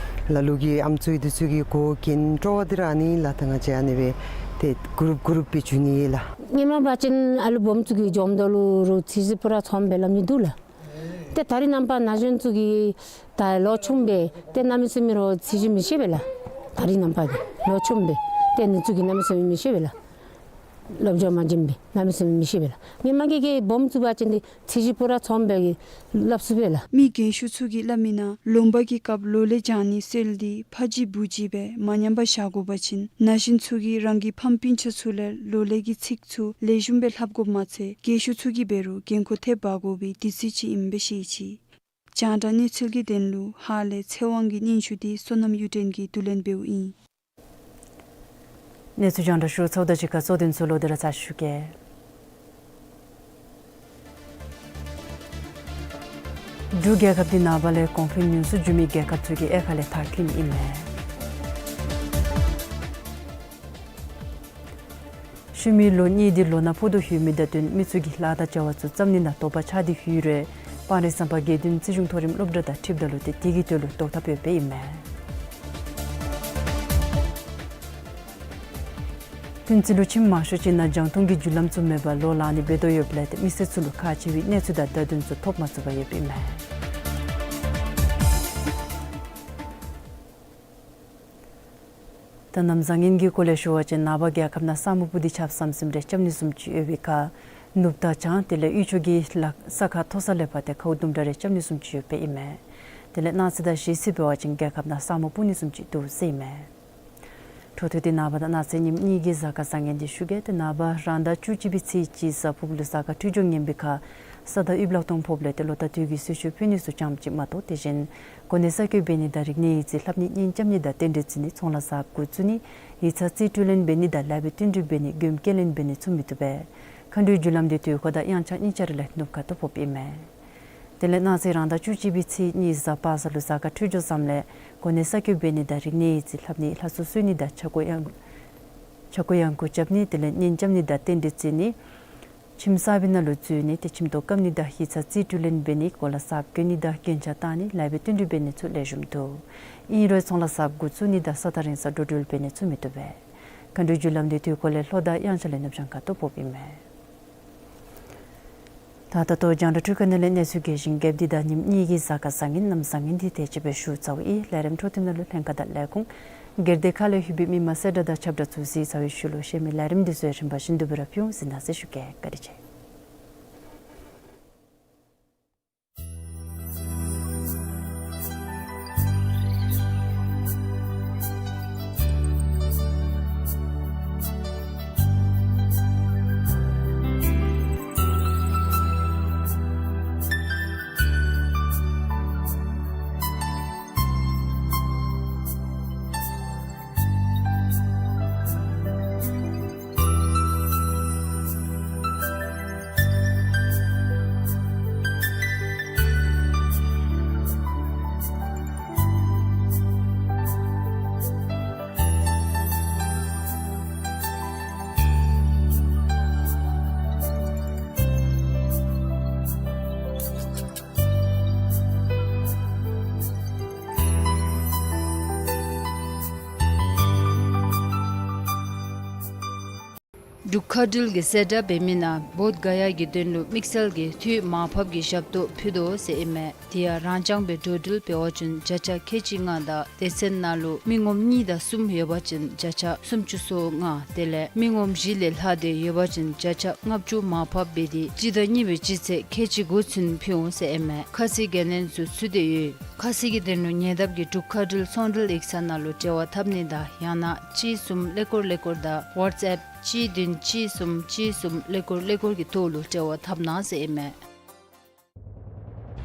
ལ་ལུ་གིས་ཨམ་སྲུ་འདི་ཚུ་གིས་གོ་གིན་སྤྲོ་བ་འདི་ར་ཨ་ནི་ལགས། ད་ང་བཅས་ཨ་ནི་སྦེ་ཏེ་གུ་རུབ་གུ་རུབ་སྦེ་འགྱོ་ནི་ཨིན་ལགས། སྔོན་མ་འབད་བ་ཅིན་ཨ་ལུ་སྦོམ་ཚུ་གིས་འཛོམས་ད་ལུ་རོགས་ཚིག་ཟེར་པུ་ར་ཚངམ་སྦེ་སླབ་ནི་འདུག་ལགས། ཏེ་ད་རེས་ནངས་པ་ན་གཞོན་ཚུ་གིས་ད་ལོ་ཆུང་སྦེ་ཏེ་གནམ་མེད་ས་མེད་རོགས་ཚིག་ཟེར་མི་ཤེས་པས་ལགས། ད་རེས་ནངས་པ་གི་ལོ་ཆུང་སྦེ་ཏེ་ཨ་ནི་ཚུ་གིས་གནམ་མེད་ས་མེད་མི་ཤེས་པས་ལགས། སློབ་སྦྱོང་མ་བྱིན་པས་གནམ་མེད་ས་མེད་མི་ཤེས་པས་ལགས། སྔོན་མ་གི་གི་སྦོམ་ཚུ་འབད་བ་ཅིན་ཏེ་ཚིག་ཟེར་པུ་ར་ཚངམ་སྦེ་སླབ་ཚུགས་པས་ལགས། མི་རྒན་ཤོས་ཚུ་གིས་སླབ་མིའི་ནང་ལོང་པ་གི་སྐབས་ལོ་ལེགས་སྦྱང་ནིའི་སྲོལ་འདི་ཕ་གཅིག་བུ་གཅིག་སྦེ་མ་ཉམས་པར་བཞག་དགོ་པ་ཅིན་ན་གཞོན་ཚུ་གིས་རང་གི་ཕམ་སྤུན་ཆ་ཚུ་ལས་ལོ་ལེགས་ཀྱི་ཚིག་ཚུ་ལེགས་ཤོམ་སྦེ་ལྷབ་དགོཔ་མ་ཚད་རྒས་ཤོས་ཚུ་གིས་འབད་རུང་འགན་ཁུར་ཐེབས་འབག་དགོ་པའི་དུས་ཚོད་ཅིག་ཨིནམ་སྦེ་ཤེས་ཅི། རྒྱང་བསྒྲགས་གནས་ཚུལ་གྱི་དོན་ལུ་ཧཱ་ལས་ཚེ་དབང་གི་སྙན་ཞུ་འདི་བསོད་ནམས་གཡུ་སྒྲོན་གྱིས་བསྡུ་ལེན་འབདཝ་ཨིན། གནས་ཚུལ་རྒྱང་བསྒྲགས་ཞུ་ཚརཝ་ད་གཅིག་ཁར་གཙོ་དོན་ཚུ་ལོག་སྟེ་ར་ཚར་ཞུ་གེ། འབྲུག་རྒྱལ་ཁབ་འདི་ནངས་པ་ལས་གོང་འཕེལ་ཉུང་སུ་འགྱོ་མི་རྒྱལ་ཁབ་ཚུ་གི་དབྱེ་ཁག་ལས་མཐར་འཁྱོལ་ནི་ཨིན་མས། ཤུལ་མའི་ལོ་གཉིས་འདི་ལོ་ན་ཕུག་ཏུ་ལྷོད་མི་དང་བསྟུན་མི་ཚུ་གིས་ལཱ་དང་བྱ་བ་ཚུ་བརྩམ་ནི་ནང་དོགས་པ་ཆགས་ཏེ་ལྷོད་རུང་སྤང་རི་ཟམ་པ་དགེ་འདུན་རྩིས་གཞུང་མཐོ་རིམ་སློབ་གྲྭ་དང་འཁྲིལཝ་ད་ལུ་ཏེ་དེ་གི་དོན་ལུ་དོགས་ཐག་ཕུད་པའི་ཨིན་མས། ཐུན་རྩེ་ལུ་ཁྱིམ་མང་ཤོས་ཅིག་ནང་རྒྱང་མཐོང་གི་རྒྱུ་ལམ་ཚུ་མེད་པར་ལོག་ལངས་ནི་འབད་དོ་ཡོདཔ་ལས་ཏེ་མི་སེར་ཚུ་ལུ་ཁག་ཆེ་བའི་གནས་ཚུལ་དང་བརྡ་དོན་ཚུ་ཐོབ་མ་ཚུགས་པར་ཡོདཔ་ཨིན་མས། ད་གནམ་བཟང་ངན་གྱི་སྐོར་ལས་ཞུ་བ་ཅིན་ནངས་པ་རྒྱལ་ཁབ་ནང་ས་སྨུག་སྤུབས་ཏེ་ཆརཔ་ཟམ་ཟིམ་རེ་རྐྱབ་ནི་བཟུམ་ཅིག་ཡོད་པའི་ཁར་ནུབ་དང་བྱང་དེ་ལས་དབུས་ཕྱོགས་ཀྱི་ལ་ས་ཁ་མཐོ་ས་ལས་ཕར་ཏེ་ཁཝ་དུམ་གྲ་རེ་རྐྱབ་ནི་བཟུམ་ཅིག་ཡོདཔ་ཨིན་མས། དེ་ལས་གནངས་ཚེ་དང་གཞེས་ཚེ་འབད་བ་ཅིན་རྒྱལ་ཁབ་ནང་ས་སྨུག་སྤུབས་ནི་བཟུམ་ཅིག་འདུག་ཟེར་ཨིན་མས། འཕྲོ་མཐུད་དེ་ནངས་པ་དང་གནངས་ཚེ་ཉིནམ་གཉིས་ཀྱི་གཟའ་སྐར་བཟང་ངན་འདི་ཞུ་གེ། ཏེ་ནངས་པ་རང་ཟླ་བཅུ་གཅིག་པའི་ཚེས་གཅིག་གཟའ་ཕུར་བུ་ལུ་གཟའ་སྐར་འཕྲོད་སྦྱོར་ངན་པའི་ཁར་ས་དང་དབུས་གླགས་སྟོང་ཕོགཔ་ལས་ཏེ་ལོ་ཟླ་དུས་ཀྱི་གསོལ་མཆོད་ཕུལ་ནི་ཚུ་ཙམ་ཅིག་མ་གཏོགས་དེ་བཞིན་གོ་གནས་གསར་བསྐོ་འབད་ནི་དང་རིག་གནས་ཡིག་རྩིས་ལྷབ་ནི་གཉེན་རྐྱབ་ནི་དང་རྟེན་འབྲེལ་བརྩི་ནི་ཚོང་ལཱ་གཟའ་འགོ་བཙུགས་ནི་ཡིག་ཚང་རྩིས་སྤྲོད་ལེན་འབད་ནི་དང་ལཱ་འབད་བསྟུན་གྲོས་འབད་ནི་མགྱོནམ་སྐྱེལ་ལེན་འབད་ནི་ཚུ་མི་བཏུབ་པས། མཁའ་འགྲོའི་རྒྱུ་ལམ་འདི་དུས་འཁོར་དང་དབྱངས་འཆར་གཉིས་ཆ་ར་ལས་ནུབ་ཁ་ཐུག་ཕོགཔ་ཨིན་མས། དེ་ལས་གནངས་ཚེ་རང་ཟླ་བཅུ་གཅིག་པའི་ཚེས་གཉིས་གཟའ་པ་སངས་ལུ་གཟའ་སྐར་འཕྲོད་སྦྱོར་བཟངམ་ལས་གོ་གནས་གསར་བསྐོ་འབད་ནི་དང་རིག་གནས་ཡིག་རྩིས་ལྷབ་ནི་ལྷ་གསོལ་གསོལ་ནི་དང་ཆ་བགོ་ཡང་ཆ་བགོ་ཡང་བགོ་རྐྱབ་ནི་དེ་ལས་གཉེན་རྐྱབ་ནི་དང་རྟེན་འབྲེལ་བརྩི་ནི་ཁྱིམ་གསར་པའི་ནང་ལུ་འཛུལ་ནི་ཏེ་ཁྱིམ་ཐོག་བཀབ་ནི་དང་ཡིག་ཚང་རྩིས་སྤྲོད་ལེན་འབད་ནི་གོ་ལ་གསརཔ་གྱོན་ནི་དང་རྒྱན་ཆ་བཏགས་ནི་ལཱ་འབད་བསྟུན་གྲོས་འབད་ནི་ཚུ་ལེགས་ཤོམ་འདུག། ཨིན་རུང་ཚོང་ལཱ་གཟའ་འགོ་བཙུགས་ནི་དང་ས་ཐག་རིང་སར་འགྲོ་འགྲུལ་འབད་ནི་ཚུ་མི་བཏུབ་པས། མཁའ་འགྲོའི་རྒྱུ་ལམ་འདི་དུས་འཁོར་ལས་ལྷོ་དང་དབྱངས་འཆར་ལས་ནུབ་བྱང་ཁ་ཐུག་ཕོགཔ་ཨིན་མས། ད་ད་ལྟོ་རྒྱང་བསྒྲགས་ཁང་ནང་ལས་གནས་ཚུལ་རྒྱས་ཤིང་རྒྱསཔ་འདི་དང་ཉིནམ་གཉིས་ཀྱི་གཟའ་སྐར་བཟང་ངན་གནམ་བཟང་ངན་འདི་དེ་ཅིག་སྦེ་ཞུ་ཚརཝ་ཨིན། ལས་རིམ་འཕྲོ་མཐུད་ནང་ལུ་ལྷན་ཁག་དང་ལས་ཁུངས་སྒེར་སྡེ་ཁག་ལས་ལྷོད་པའི་མི་མང་གསལ་བསྒྲགས་དང་ཁྱབ་བསྒྲགས་ཚུ་གཟིགས་ཚར་བའི་ཤུལ་ལུ་གཞན་མི་ལས་རིམ་འདི་ཚུ་ཡང་རིམ་པ་བཞིན་དུ་སྦེ་ར་ཕུལ་འོང་ཟེར་གནང་ཟེར་ཞུ་གེ། བཀའ་དྲིན་ཆེ། འབྲུག་མཁའ་འགྲུལ་གྱི་གསལ་བསྒྲགས་འབད་མི་ནང་བོདྷ་ག་ཡ་གི་དོན་ལུ་དམིགས་བསལ་གྱི་འཐུས་མར་ཕབ་ཀྱི་ཞབས་ཏོག་ཕུལ་དོ་ཟེར་ཨིན་མས། དེ་ཡང་རང་རྐྱང་སྦེ་འགྲོ་འགྲུལ་འབད་བ་ཅིན་བརྒྱ་ཆ་ཁལ་གཅིག་ལྔ་དང་སྡེ་ཚན་ནང་ལུ་མི་ངོམ་གཉིས་དང་གསུམ་ཡོད་པ་ཅིན་བརྒྱ་ཆ་སུམ་ཅུ་སོ་ལྔ། དེ་ལས་མི་ངོམ་བཞི་ལས་ལྷག་སྟེ་ཡོད་པ་ཅིན་བརྒྱ་ཆ་ལྔ་བཅུ་མར་ཕབ་འབད་དེ་སྤྱི་ཟླ་གཉིས་པའི་སྤྱི་ཚེས་ཁལ་གཅིག་དགུ་ཚུན་ཕུལ་འོང་ཟེར་ཨིན་མས། ཁ་གསལ་གྱི་ལན་ཚུ་ཚུད་དེ་ཡོད། ཁ་གསལ་གྱི་དོན་ལུ་ཉེ་འདབས་ཀྱི་འབྲུག་མཁའ་འགྲུལ་ཚོང་འབྲེལ་ཡིག་ཚང་ནང་ལུ་འབྲེལ་བ་འཐབ་ནི་དང་ཡང་ན་གཅིག་གསུམ་ཀླད་ཀོར་ཀླད་ཀོར་དང་ཝཊས་ཨེཔ་གཅིག་བདུན་གཅིག་གསུམ་གཅིག་གསུམ་ཀླད་ཀོར་ཀླད་ཀོར་གྱི་ཐོག་ལུ་འབྲེལ་བ་འཐབ་གནང་ཟེར་ཨིན་མས།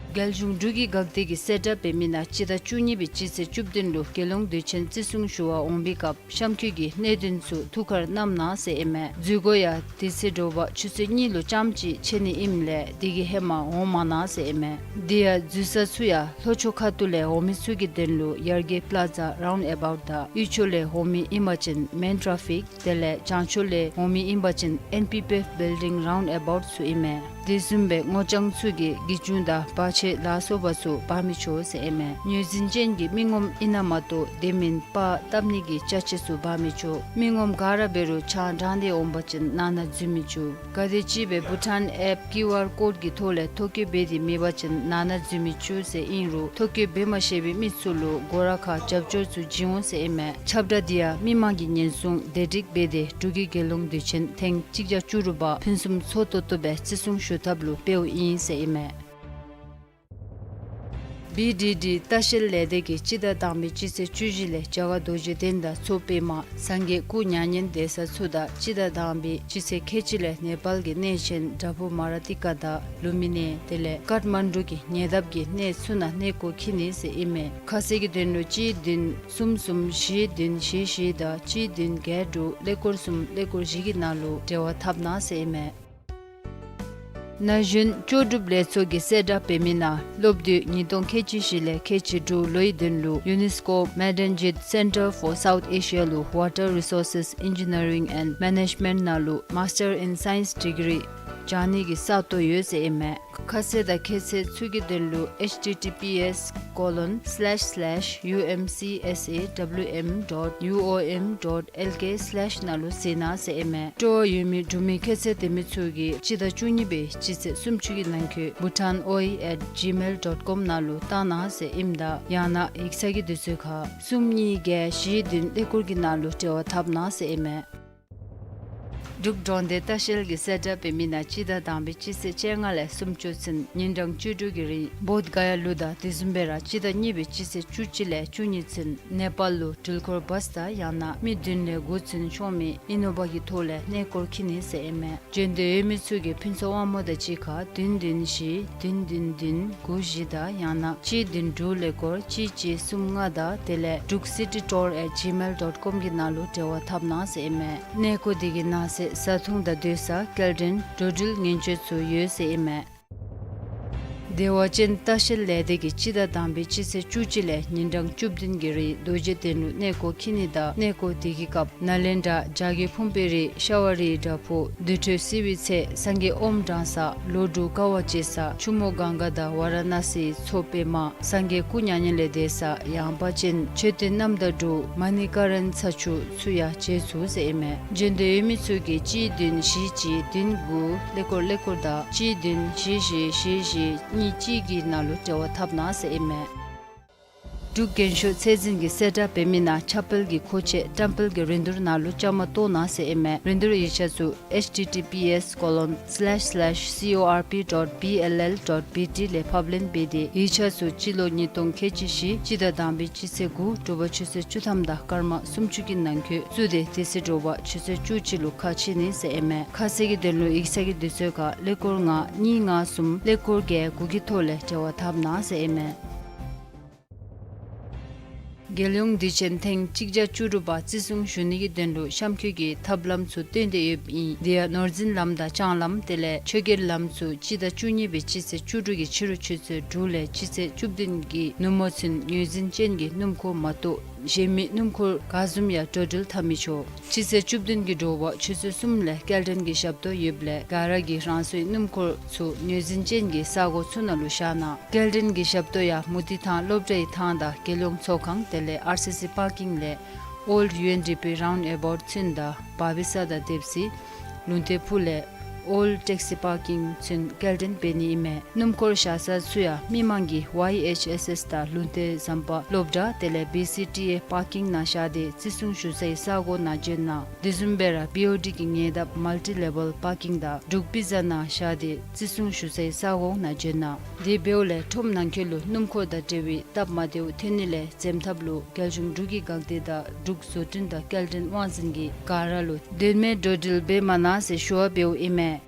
རྒྱལ་གཞུང་འབྲུག་གི་འགག་སྡེ་གི་གསལ་བསྒྲགས་འབད་མི་ནང་སྤྱི་ཟླ་བཅུ་གཉིས་པའི་སྤྱི་ཚེས་བཅུ་བདུན་ལུ་རྒྱལ་ཡོངས་དུས་ཆེན་བརྩི་སྲུང་ཞུ་བར་འོང་པའི་སྐབས་གཤམ་འཁོད་ཀྱི་གནད་དོན་ཚུ་ཐུགས་ཁར་བསྣམ་གནང་ཟེར་ཨིན་མས། འཛུལ་སྒོ་ཡང་དེ་ཚེ་དྲོ་པ་ཆུ་ཚོད་གཉིས་ལུ་ཙམ་ཅིག་ཕྱེ་ནི་ཨིནམ་ལས་དེ་གི་ཧེ་མ་འོང་མ་གནང་ཟེར་ཨིན་མས། དེ་ཡང་འཛུལ་ས་ཚུ་ཡང་ལྷོ་ཕྱོགས་ཁ་ཐུག་ལས་འོང་མི་ཚུ་གི་དོན་ལུ་ཡར་རྒྱས་པླ་ཛ་རའུནཌ་ཨེ་བའུཊ་དང་དབུས་ཕྱོགས་ལས་འོང་མི་ཨིན་པ་ཅིན་མེན་ཊ་རེ་ཕིག་དེ་ལས་བྱང་ཕྱོགས་ལས་འོང་མི་ཨིན་པ་ཅིན་ཨེན་པི་པི་ཨེཕ་བིལ་ཌིང་རའུནཌ་ཨེ་བའུཊ་ཚུ་ཨིན་མས། དེ་བཟུམ་སྦེ་སྔོ་ལྗང་ཚུ་གིས་གི་ཅུང་དང་བར་ཆད་ལ་སོགས་པ་ཚུ་འབག་མི་ཆོག་ཟེར་ཨིན་མས། ངོས་འཛིན་ཅན་གྱི་མི་ངོམ་ཨིན་ན་མ་གཏོགས་དེ་མིན་པར་བཏབ་ནི་གི་ཅ་ཆས་ཚུ་འབག་མི་ཆོག། མི་ངོམ་ག་ར་འབད་རུང་ཆང་དྲངས་ཏེ་འོང་པ་ཅིན་ནང་ན་འཛུལ་མི་ཆོག། གལ་སྲིད་ཅིག་སྦེ་བྷུ་ཊཱན་ཨེཔ་ཀིའུ་ཨར་ཀོཌ་ཀྱི་ཐོག་ལས་ཐོ་བཀོད་འབད་དེ་མེད་པ་ཅིན་ནང་ན་འཛུལ་མི་ཆོག་ཟེར་ཨིན་རུང་ཐོ་བཀོད་འབད་མ་ཤེས་པའི་མི་ཚུ་ལུ་སྒོ་ར་ཁར་རྒྱབ་སྐྱོར་ཚུ་བྱིན་འོང་ཟེར་ཨིན་མས། ཁྱབ་བསྒྲགས་འདི་ཡང་མི་མང་གིས་ཉེན་སྲུང་བདེ་སྒྲིག་འབད་དེ་འབྲུག་གི་རྒྱལ་ཡོངས་དུས་ཆེན་ཐེངས་གཅིག་བརྒྱ་བཅུ་དྲུག་པ་ཕུན་སུམ་ཚོགས་ཏོག་ཏོ་སྦེ་བརྩི་སྲུང་ཞུ་ཐབས་ལུ་འབདཝ་ཨིན་ཟེར་ཨིན་མས། བི་ཌི་ཌི་ལྟ་བཤལ་ལས་སྡེ་གིས་སྤྱི་ཟླ་དང་པའི་སྤྱི་ཚེས་བཅུ་བཞི་ལས་རྒྱ་གར་རྡོ་རྗེ་གདན་དང་མཚོ་པདྨ་སངས་རྒྱས་སྐུ་མྱ་ངན་འདས་ས་ཚུ་དང་སྤྱི་ཟླ་དང་པའི་སྤྱི་ཚེས་ཁལ་གཅིག་ལས་ནེ་པཱལ་གྱི་གནས་ཆེན་བྲག་ཕུག་མ་ར་ཏི་ཀ་དང་ལུམ་བི་ནི་དེ་ལས་ཀཏ་མན་ཌུ་གི་ཉེ་འདབས་ཀྱི་གནས་ཚུ་ནང་གནས་སྐོར་འཁྱིད་ནི་ཟེར་ཨིན་མས། ཁ་གསལ་གྱི་དོན་ལུ་གཅིག་བདུན་གསུམ་གསུམ་བཞི་བདུན་བཞི་བཞི་དང་གཅིག་བདུན་བརྒྱད་དྲུག་ཀླད་ཀོར་གསུམ་ཀླད་ཀོར་བཞི་གི་ནང་ལུ་འབྲེལ་བ་འཐབ་གནང་ཟེར་ཨིན་མས། ན་གཞོན་ལྕོགས་གྲུབ་ལས་ཚོགས་ཀྱི་གསལ་བསྒྲགས་འབད་མི་ནང་སློབ་དུས་ཉིས་སྟོང་ཁལ་གཅིག་བཞི་ལས་ཁལ་གཅིག་དྲུག་ལོའི་དོན་ལུ་ཡུ་ནེས་ཀོ་མེ་ཌན་ཇིད་སེན་ཊར་ཕོར་སའུཐ་ཨེ་ཤི་ཡ་ལུ་ཝ་ཊར་རི་སོར་སེས་ཨིན་ཇི་ནི་ཡ་རིང་ཨེནཌ་མེ་ནེཇ་མེནཊ་ནང་ལུ་མཱསི་ཊར་ཨིན་སའེནསི་ཌི་གི་རི་སྦྱང་ནི་གི་ས་སྟོང་ཡོད་ཟེར་ཨིན་མས། ཁ་གསལ་དང་ཁྱད་ཚད་ཚུ་གི་དོན་ལུ་ཨེཆ་ཊི་ཊི་པི་ཨེསི་ཀོ་ལོན་སི་ལེཤ་སི་ལེཤ་ཡུ་ཨེམ་སི་ཨེསི་ཨེ་ཌབ་ལིའུ་ཨེམ་ཌོཊ་ཡུ་ཨོ་ཨེམ་ཌོཊ་ཨེལ་ཀེ་སི་ལེཤ་ནང་ལུ་གཟིགས་གནང་ཟེར་ཨིན་མས། སྤྲོ་བ་ཡོད་མི་འབྲུག་མི་ཁྱད་ཚད་ལྡན་མི་ཚུ་གིས་སྤྱི་ཟླ་བཅུ་གཉིས་པའི་སྤྱི་ཚེས་སུམ་ཅུ་གི་ནང་འཁོད་bhutanoi at gmail dot com ནང་ལུ་བཏང་གནང་ཟེར་ཨིནམ་ད་ཡང་ན་ཡིག་ཚང་གི་དུས་ཚོད་ཁར་གསུམ་གཉིས་བརྒྱད་བཞི་བདུན་ཀླད་ཀོར་གྱི་ནང་ལུ་འབྲེལ་བ་འཐབ་གནང་ཟེར་ཨིན་མས། འབྲུག་གྲོང་སྡེ་ལྟ་བཤལ་གྱི་གསལ་བསྒྲགས་འབད་མི་ནང་སྤྱི་ཟླ་དང་པའི་སྤྱི་ཚེས་བཅོ་ལྔ་ལས་སུམ་ཅུ་ཚུན་ཉིན་གྲངས་བཅུ་དྲུག་གི་རིང་བོདྷ་ག་ཡ་ལུ་དང་དེ་བཟུམ་སྦེ་ར་སྤྱི་ཟླ་གཉིས་པའི་སྤྱི་ཚེས་བཅུ་གཅིག་ལས་བཅུ་གཉིས་ཚུན་ནེ་པཱལ་ལུ་འགྲུལ་འཁོར་བཱསི་དང་ཡང་ན་མི་བདུན་ལས་དགུ་ཚུན་ཤོང་མི་ཨི་ནོ་བ་གི་ཐོག་ལས་གནས་སྐོར་འཁྱིད་ནི་ཟེར་ཨིན་མས། འབྱོན་འདོད་ཡོད་མི་ཚུ་གིས་ཕུན་ཚོགས་དབང་མོ་དང་གཅིག་ཁར་བདུན་བདུན་བཞི་བདུན་བདུན་བདུན་དགུ་བཞི་དང་ཡང་ན་གཅིག་བདུན་དྲུག་ཀླད་ཀོར་གཅིག་གཅིག་གསུམ་ལྔ་དང་དེ་ལས་druk city tour at gmail dot com གི་ནང་ལུ་འབྲེལ་བ་འཐབ་གནང་ཟེར་ཨིན་མས། གནས་སྐོར་དེ་གི་ནང་གསེས་བཟའ་འཐུང་དང་སྡོད་ས་སྐྱེལ་འདྲེན་འགྲོ་འགྲུལ་ཉེན་བཅོལ་ཚུ་ཡོད་ཟེར་ཨིན་མས། བདེ་བ་ཅན་ལྟ་བཤལ་ལས་སྡེ་གིས་སྤྱི་ཟླ་དང་པའི་སྤྱི་ཚེས་བཅུ་གཅིག་ལས་ཉིན་གྲངས་བཅུ་བདུན་གྱི་རིང་རྡོ་རྗེ་གདན་ལུ་གནས་སྐོར་འཁྱིད་ནི་དང་གནས་སྐོར་དེ་གི་སྐབས་ནཱ་ལེནྡྲ་རྒྱ་གར་ཕུང་པོའི་རི་ཤ་བ་རིའི་བྲག་ཕུག་དུར་ཁྲོད་བསིལ་བའི་ཚལ་སངས་རྒྱས་ཨོམ་དྲང་ས་ལོ་དྲུག་དཀའ་བ་སྤྱད་ས་ཆུ་མོ་གངྒཱ་དང་ཝ་ར་ཎ་སིའི་མཚོ་པདྨ་སངས་རྒྱས་སྐུ་མྱ་ངན་ལས་འདས་ས་ཡངས་པ་ཅན་མཆོད་རྟེན་རྣམ་དག་དྲུག་མ་ཎི་ཀ་རཎྜི་ཚར་བཅུ་ཚུ་ཡང་མཇལ་ཚུགས་ཟེར་ཨིན་མས། འབྱོན་འདོད་ཡོད་མི་ཚུ་གིས་གཅིག་བདུན་བཞི་གཅིག་བདུན་དགུ་ཀླད་ཀོར་ཀླད་ཀོར་དང་གཅིག་བདུན་བཞི་བཞི་བཞི་བཞི་གཉིས་གཅིག་གི་ནང་ལུ་འབྲེལ་བ་འཐབ་གནང་ཟེར་ཨིན་མས། འབྲུག་རྒྱན་ཤོག་ཚད་འཛིན་གྱི་གསལ་བསྒྲགས་འབད་མི་ནང་ཁྱབ་སྤེལ་གྱི་མཁོ་ཆས་བཀྲམ་སྤེལ་གྱི་རིན་བསྡུར་ནང་ལུ་བཅའ་མར་གཏོགས་གནང་ཟེར་ཨིན་མས། རིན་བསྡུར་ཡིག་ཆ་ཚུ་https colon slash slash corp dot bll dot bt ལས་ཕབ་ལེན་འབད་དེ་ཡིག་ཆ་ཚུ་སྤྱི་ལོ་ཉིས་སྟོང་ཁལ་གཅིག་བཞི་སྤྱི་ཟླ་དང་པའི་སྤྱི་ཚེས་དགུ་དྲོ་པ་ཆུ་ཚོད་བཅུ་ཐམ་དང་སྐར་མ་སུམ་ཅུ་གི་ནང་འཁོད་བཙུགས་ཏེ་དེ་ཚེ་དྲོ་པ་ཆུ་ཚོད་བཅུ་གཅིག་ལུ་ཁ་ཕྱེ་ནི་ཟེར་ཨིན་མས། ཁ་གསལ་གྱི་དོན་ལུ་ཡིག་ཚང་གི་དུས་ཚོད་ཁར་ཀླད་ཀོར་ལྔ་གཉིས་ལྔ་གསུམ་ཀླད་ཀོར་བརྒྱད་དགུ་གི་ཐོག་ལས་འབྲེལ་བ་འཐབ་གནང་ཟེར་ཨིན་མས། རྒྱལ་ཡོངས་དུས་ཆེན་ཐེངས་གཅིག་བརྒྱ་བཅུ་དྲུག་པ་བརྩི་སྲུང་ཞུ་ནི་གི་དོན་ལུ་གཤམ་འཁོད་ཀྱི་ཐབས་ལམ་ཚུ་བཏོན་ཏེ་ཡོདཔ་ཨིན། དེ་ཡང་ནོར་འཛིན་ལམ་དང་ལྕང་ལམ་དེ་ལས་ཆོས་རྒྱལ་ལམ་ཚུ་སྤྱི་ཟླ་བཅུ་གཉིས་པའི་སྤྱི་ཚེས་བཅུ་དྲུག་གི་ཕྱི་རུ་ཆུ་ཚོད་དྲུག་ལས་སྤྱི་ཚེས་བཅུ་བདུན་གྱི་ནུབ་མོ་ཚུན་ངོས་འཛིན་ཅན་གྱི་སྣུམ་འཁོར་མ་གཏོགས་གཞན་མི་སྣུམ་འཁོར་ག་བཟུམ་ཡང་འགྲོ་འགྲུལ་འཐབ་མི་ཆོག། སྤྱི་ཚེས་བཅུ་བདུན་གྱི་དྲོ་པ་ཆུ་ཚོད་གསུམ་ལས་སྐྱེལ་འདྲེན་གྱི་ཞབས་ཏོག་ཡོདཔ་ལས་ག་ར་གིས་རང་སོའི་སྣུམ་འཁོར་ཚུ་ངོས་འཛིན་ཅན་གྱི་ས་གོ་ཚུ་ནང་ལུ་བཞག་གནང་། སྐྱེལ་འདྲེན་གྱི་ཞབས་ཏོག་ཡང་མུ་ཏིག་ཐང་སློབ་གྲྭའི་ཐང་དང་རྒྱལ་ཡོངས་ཚོགས་ཁང་དེ་ལས་ཨར་སི་སི་པར་ཀིང་ལས་ཨོལཌ་ཡུ་ཨེན་ཌི་པི་རའུནཌ་ཨེ་བའུཊ་ཚུན་དང་བར་བི་ས་དང་དེབ་སི་ ལུང་བསྟན་ཕུག་ལས་ཨོལཌ་ཊེག་སི་པར་ཀིང་ཚུན་སྐྱེལ་འདྲེན་འབད་ནི་ཨིན་མས། སྣུམ་འཁོར་བཞག་ས་ཚུ་ཡང་མི་མང་གི་ཝའི་ཨེཆ་ཨེས་ཨེས་དང་ལུང་བསྟན་ཟམ་པ་སློབ་གྲྭ་དེ་ལས་བི་སི་ཊི་ཨེ་པར་ཀིང་ནང་བཞག་སྟེ་བརྩི་སྲུང་ཞུ་སའི་ས་གོ་ནང་འབྱོན་གནང་། དེ་བཟུམ་སྦེ་ར་བི་ཨོ་ཌི་གི་ཉེ་འདབས་མལ་ཊི་ལེ་ཝལ་པར་ཀིང་དང་འབྲུག་པི་ཛ་ནང་བཞག་སྟེ་བརྩི་སྲུང་ཞུ་སའི་ས་གོ་ནང་འབྱོན་གནང་། དེ་འབདཝ་ལས་ཁྲོམ་ནང་འཁོད་ལུ་སྣུམ་འཁོར་དང་འབྲེལ་བའི་སྟབས་མ་བདེཝ་ཐོན་ནི་ལས་འཛེམ་ཐབས་ལུ་རྒྱལ་གཞུང་འབྲུག་གི་འགག་སྡེ་དང་འབྲུག་བཟོ་སྐྲུན་དང་སྐྱེལ་འདྲེན་དབང་འཛིན་གྱིས་ག་ར་ལུ་དོན་མེད་འགྲོ་འགྲུལ་འབད་མ་གནང་ཟེར་ཞུ་བ་འབདཝ་ཨིན་མས།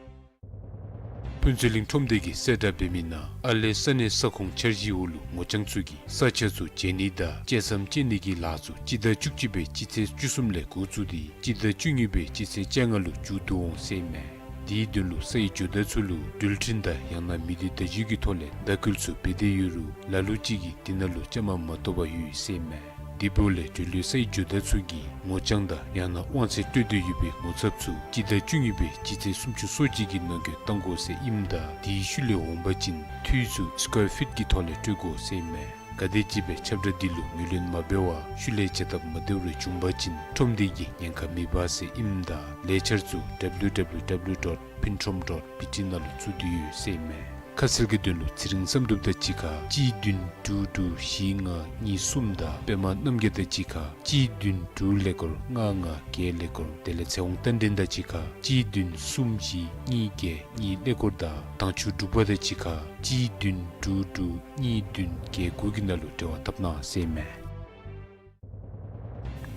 ཕུན་ཚོགས་གླིང་ཁྲོམ་སྡེ་གིས་གསལ་བསྒྲགས་འབད་མི་ནང་ཨ་ལས་ས་གནས་ས་ཁོངས་འཆར་གཞིའི་འོག་ལུ་ངོ་རྐྱང་ཚུ་གིས་ས་ཆ་ཚུ་བརྗེ་ནི་དང་བཅད་མཚམས་བཅད་ནི་གི་ལཱ་ཚུ་སྤྱི་ཟླ་བཅུ་གཅིག་པའི་སྤྱི་ཚེས་བཅུ་གསུམ་ལས་འགོ་བཙུགས་ཏེ་སྤྱི་ཟླ་བཅུ་གཉིས་པའི་སྤྱི་ཚེས་བཅོ་ལྔ་ལུ་མཇུག་བསྡུ་འོང་ཟེར་ཨིན་མས། དེའི་དོན་ལུ་སའི་ཇོ་བདག་ཚུ་ལུ་འགྲུལ་འཕྲིན་དང་ཡང་ན་མི་སྡེ་བརྡ་བརྒྱུད་ཀྱི་ཐོག་ལས་བརྡ་བསྐུལ་ཚུ་འབད་དེ་ཡོད་རུང་ལ་ལུ་ཅིག་གིས་དེ་ནང་ལུ་བཅའ་མར་མ་གཏོགས་པར་ཡོད་ཟེར་ཨིན་མས། དེ་འབདཝ་ལས་འབྲེལ་ཡོད་སའི་ཇོ་བདག་ཚུ་གིས་ངོ་རྐྱང་དང་ཡང་ན་དབང་ཚད་སྤྲོད་འདོད་ཡོད་པའི་ངོ་ཚབ་ཚུ་སྤྱི་ཟླ་བཅུ་གཉིས་པའི་སྤྱི་ཚེས་སུམ་ཅུ་སོ་གཅིག་གི་ནང་འཁོད་བཏང་དགོ་ཟེར་ཨིནམ་ད་དེའི་ཤུལ་ལས་འོང་པ་ཅིན་འཐུས་ཚུ་སི་ཀོར་ཕིཊ་ཀྱི་ཐོག་ལས་སྤྲོད་དགོ་ཟེར་ཨིན་མས། ག་དེམ་ཅིག་སྦེ་ཁྱབ་བསྒྲགས་འདི་ལུ་ངོས་ལེན་མ་འབད་བར་ཤུལ་ལས་བྱ་སྟབས་མ་བདེཝ་རེ་བྱུང་པ་ཅིན་ཁྲོམ་སྡེ་གིས་ཉེན་ཁ་མི་འབག་ཟེར་ཨིནམ་ད་ལས་འཆར་ཚུ་ཌབ་ལིའུ་ཌབ་ལིའུ་ཌབ་ལིའུ་ཌོཊ་ཕིན་ཁྲོམ་ཌོཊ་བི་ཊི་ནང་ལུ་བཙུགས་ཏེ་ཡོད་ཟེར་ཨིན་མས། ཁ་གསལ་གྱི་དོན་ལུ་ཚེ་རིང་བསམ་གྲུབ་དང་གཅིག་ཁར་གཅིག་བདུན་དྲུག་དྲུག་བཞི་ལྔ་གཉིས་གསུམ་དང་པདྨ་རྣམ་རྒྱལ་དང་གཅིག་ཁར་གཅིག་བདུན་དྲུག་ཀླད་ཀོར་ལྔ་ལྔ་བརྒྱད་ཀླད་ཀོར། དེ་ལས་ཚེ་དབང་བསྟན་འཛིན་དང་གཅིག་ཁར་གཅིག་བདུན་གསུམ་བཞི་གཉིས་བརྒྱད་གཉིས་ཀླད་ཀོར་དང་དྭངས་ཆུ་འབྲུག་པ་དང་གཅིག་ཁར་གཅིག་བདུན་དྲུག་དྲུག་གཉིས་བདུན་བརྒྱད་དགུ་གི་ནང་ལུ་འབྲེལ་བ་འཐབ་གནང་ཟེར་ཨིན་མས།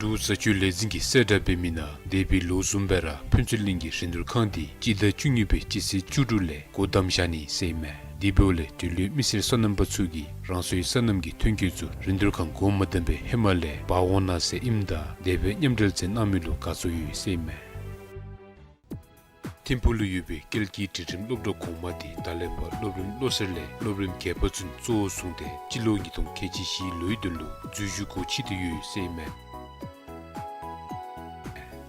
འབྲུག་བཟའ་སྤྱོད་ལས་འཛིན་གྱིས་གསལ་བསྒྲགས་འབད་མི་ནང་འདས་པའི་ལོ་བཟུམ་སྦེ་ར་ཕུན་ཚོགས་གླིང་གི་རིན་བསྡུར་ཁང་འདི་སྤྱི་ཟླ་བཅུ་གཉིས་པའི་སྤྱི་ཚེས་བཅུ་དྲུག་ལས་སྒོ་བསྡམ་བཞག་ནི་ཟེར་ཨིན་མས། དེ་འབདཝ་ལས་འབྲེལ་ཡོད་མི་སེར་སོ་ནམ་པ་ཚུ་གིས་རང་སོའི་སོ་ནམ་གྱི་ཐོན་སྐྱེད་ཚུ་རིན་བསྡུར་ཁང་སྒོ་མ་བསྡམ་པའི་ཧེ་མ་ལས་འབག་འོང་གནང་ཟེར་ཨིནམ་ད་དེ་སྦེ་མཉམ་འབྲེལ་མཛད་གནང་མི་ལུ་དགའ་ཚོར་ཡོད་ཟེར་ཨིན་མས། ཐིམ་ཕུག་ལུ་ཡོད་པའི་ཀལ་གྱི་སྒྲིག་ཁྲིམས་སློབ་གྲྭ་གོང་མ་འདི་ད་ལས་ཕར་སློབ་རིམ་བློ་གསར་ལས་སློབ་རིམ་བརྒྱད་པ་ཚུན་གཙོ་བོར་བཟུང་སྟེ་སྤྱི་ལོ་ཉིས་སྟོང་ཁལ་གཅིག་བཞི་ལོའི་དོན་ལུ་འཛུལ་ཞུགས་སྒོ་ཕྱེ་སྟེ་ཡོད་ཟེར་ཨིན་མས།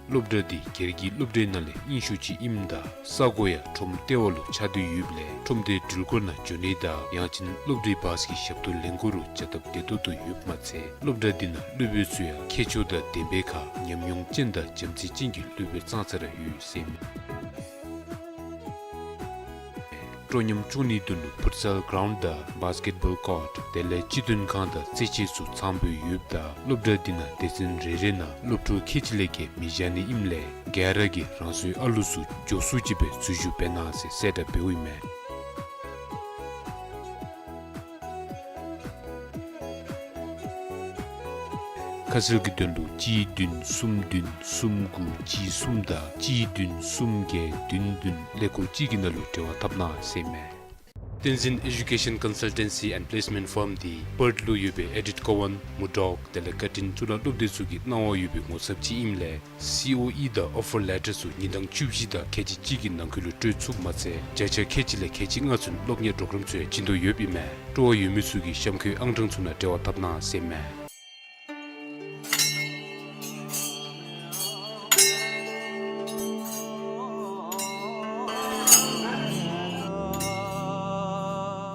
སློབ་གྲྭ་འདི་སྒེར་གྱི་སློབ་གྲྭའི་ནང་ལས་རྙིང་ཤོས་ཅིག་ཨིནམ་ད་ས་གོ་ཡང་ཁྲོམ་ལྟེ་བ་ལུ་ཆགས་ཏེ་ཡོདཔ་ལས་ཁྲོམ་སྡེའི་འགྲུལ་འཁོར་ནང་འགྱོ་ནི་དང་ཡང་ཅིན་སློབ་གྲྭའི་བཱས་ཀྱི་ཞབས་ཏོག་ལེན་དགོ་རུང་བྱ་སྟབས་བདེ་ཏོག་ཏོ་ཡོདཔ་མ་ཚད་སློབ་གྲྭ་འདི་ནང་སློབ་དཔོན་ཚུ་ཡང་མཁས་མཆོག་དང་ལྡན་པའི་ཁར་ཉམས་མྱོང་ཅན་དང་བྱམས་བརྩེ་ཅན་གྱི་སློབ་དཔོན་ཙང་ཙ་ར་ཡོད་ཟེར་ཨིན་མས། སྤྲོ་ཉམས་སྐྱོང་ནིའི་དོན་ལུ་ཕུཊ་སཱལ་གྲའུནཌ་དང་བཱསི་ཀེཊ་བཱོལ་ཀོརཊ་དེ་ལས་སྤྱི་དོན་ཁང་དང་རྩེད་ཆས་ཚུ་ཚངམ་སྦེ་ཡོདཔ་ད་སློབ་གྲྭ་འདི་ནང་སྡེ་ཚན་རེ་རེ་ནང་སློབ་ཕྲུག་ཁལ་གཅིག་ལས་བརྒལ་མི་བཞག་ནི་ཨིནམ་ལས་ག་ར་གིས་རང་སོའི་ཨ་ལུ་ཚུ་མགྱོགས་སུ་ཅིག་སྦེ་འཛུལ་ཞུགས་འབད་གནང་ཟེར་གསལ་བསྒྲགས་འབདཝ་ཨིན་མས། ཁ་གསལ་གྱི་དོན་ལུ་གཅིག་བདུན་གསུམ་བདུན་གསུམ་དགུ་གཅིག་གསུམ་དང་གཅིག་བདུན་གསུམ་བརྒྱད་བདུན་བདུན་ཀླད་ཀོར་གཅིག་གི་ནང་ལུ་འབྲེལ་བ་འཐབ་གནང་ཟེར་ཨིན་མས། བསྟན་འཛིན་ཨེ་ཌུ་ཀེ་ཤཱན་ཀོན་སཱལ་ཊེན་སི་ཨེནཌ་པི་ལེསི་མེནཊ་ཕརམ་འདི་པརཐ་ལུ་ཡོད་པའི་ཨེ་ཌིཐ་ཀོ་ཝཱན་མུར་ཌོག་དེ་ལས་ཀར་ཊིན་གཙུག་ལག་སློབ་སྡེ་ཚུ་གི་གནང་བ་ཡོད་པའི་ངོ་ཚབ་ཅིག་ཨིནམ་ལས་སི་ཨོ་ཨི་དང་ཨོ་ཕར་ལེ་ཊར་ཚུ་ཉིན་གྲངས་བཅུ་བཞི་དང་ཁལ་གཅིག་གཅིག་གི་ནང་འཁོད་ལུ་སྤྲོད་ཚུགསཔ་མ་ཚད་བརྒྱ་ཆ་ཁལ་གཅིག་ལས་ཁལ་གཅིག་ལྔ་ཚུན་སློབ་གཉེར་པོརོ་གརམ་ཚུ་ཡང་བྱིན་དོ་ཡོདཔ་ཨིན་མས། སྤྲོ་བ་ཡོད་མི་ཚུ་གིས་གཤམ་འཁོད་ཨང་གྲངས་ཚུ་ནང་འབྲེལ་བ་འཐབ་གནང་ཟེར་ཨིན་མས།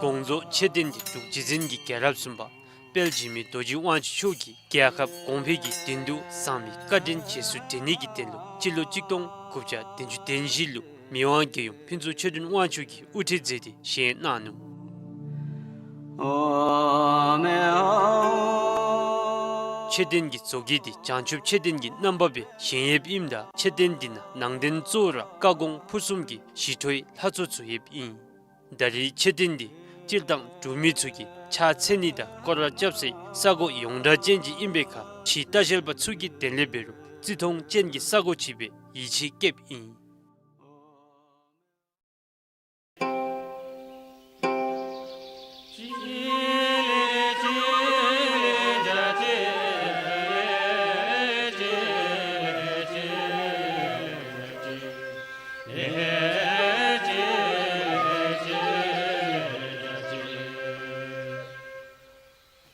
དགོངས་རྫོགས་མཆོད་རྟེན་འདི་འབྲུག་རྗེ་བཙུན་གྱི་རྒྱལ་རབས་གསུམ་པ་དཔལ་འཇིགས་མེད་རྡོ་རྗེ་དབང་ཕྱུག་མཆོག་གིས་རྒྱལ་ཁབ་གོང་འཕེལ་གྱི་དོན་དུ་བཟང་མི་བཀའ་དྲིན་རྗེས་སུ་དྲན་ནི་གི་དོན་ལུ་སྤྱི་ལོ་གཅིག་སྟོང་དགུ་བརྒྱ་བདུན་ཅུ་དོན་བཞི་ལུ་མི་དབང་རྒྱལ་ཡུམ་ཕུན་ཚོགས་ཆོས་སྒྲོན་དབང་ཕྱུག་གིས་དབུ་ཁྲིད་མཛད་དེ་བཞེངས་གནང་ནུག། མཆོད་རྟེན་གྱི་བཟོ་བཀོད་འདི་བྱང་ཆུབ་མཆོད་རྟེན་གྱི་རྣམ་པ་སྦེ་བཞེངས་ཡོདཔ་ཨིནམ་ད་མཆོད་རྟེན་འདི་ནང་ནང་རྟེན་གཙོ་བོ་ར་བཀའ་དགོངས་ཕུར་གསུམ་གྱི་ཞི་ཁྲོའི་ལྷ་ཚོགས་ཚུ་ཡོདཔ་ཨིན། ད་རེས་མཆོད་རྟེན་འདི་སྤྱིར་བཏང་འབྲུག་མི་ཚུ་གིས་ཕྱག་འཚལ་ནི་དང་སྐོར་ར་རྐྱབ་སའི་ས་གོ་ཡོངས་གྲགས་ཅན་ཅིག་ཨིན་པའི་ཁར་ཕྱིའི་ལྟ་བཤལ་པ་ཚུ་གིས་དེ་ལས་འབད་རུང་བརྩི་མཐོང་ཅན་གྱི་ས་གོ་ཅིག་སྦེ་ཡིད་ཆེས་བསྐྱེདཔ་ཨིན།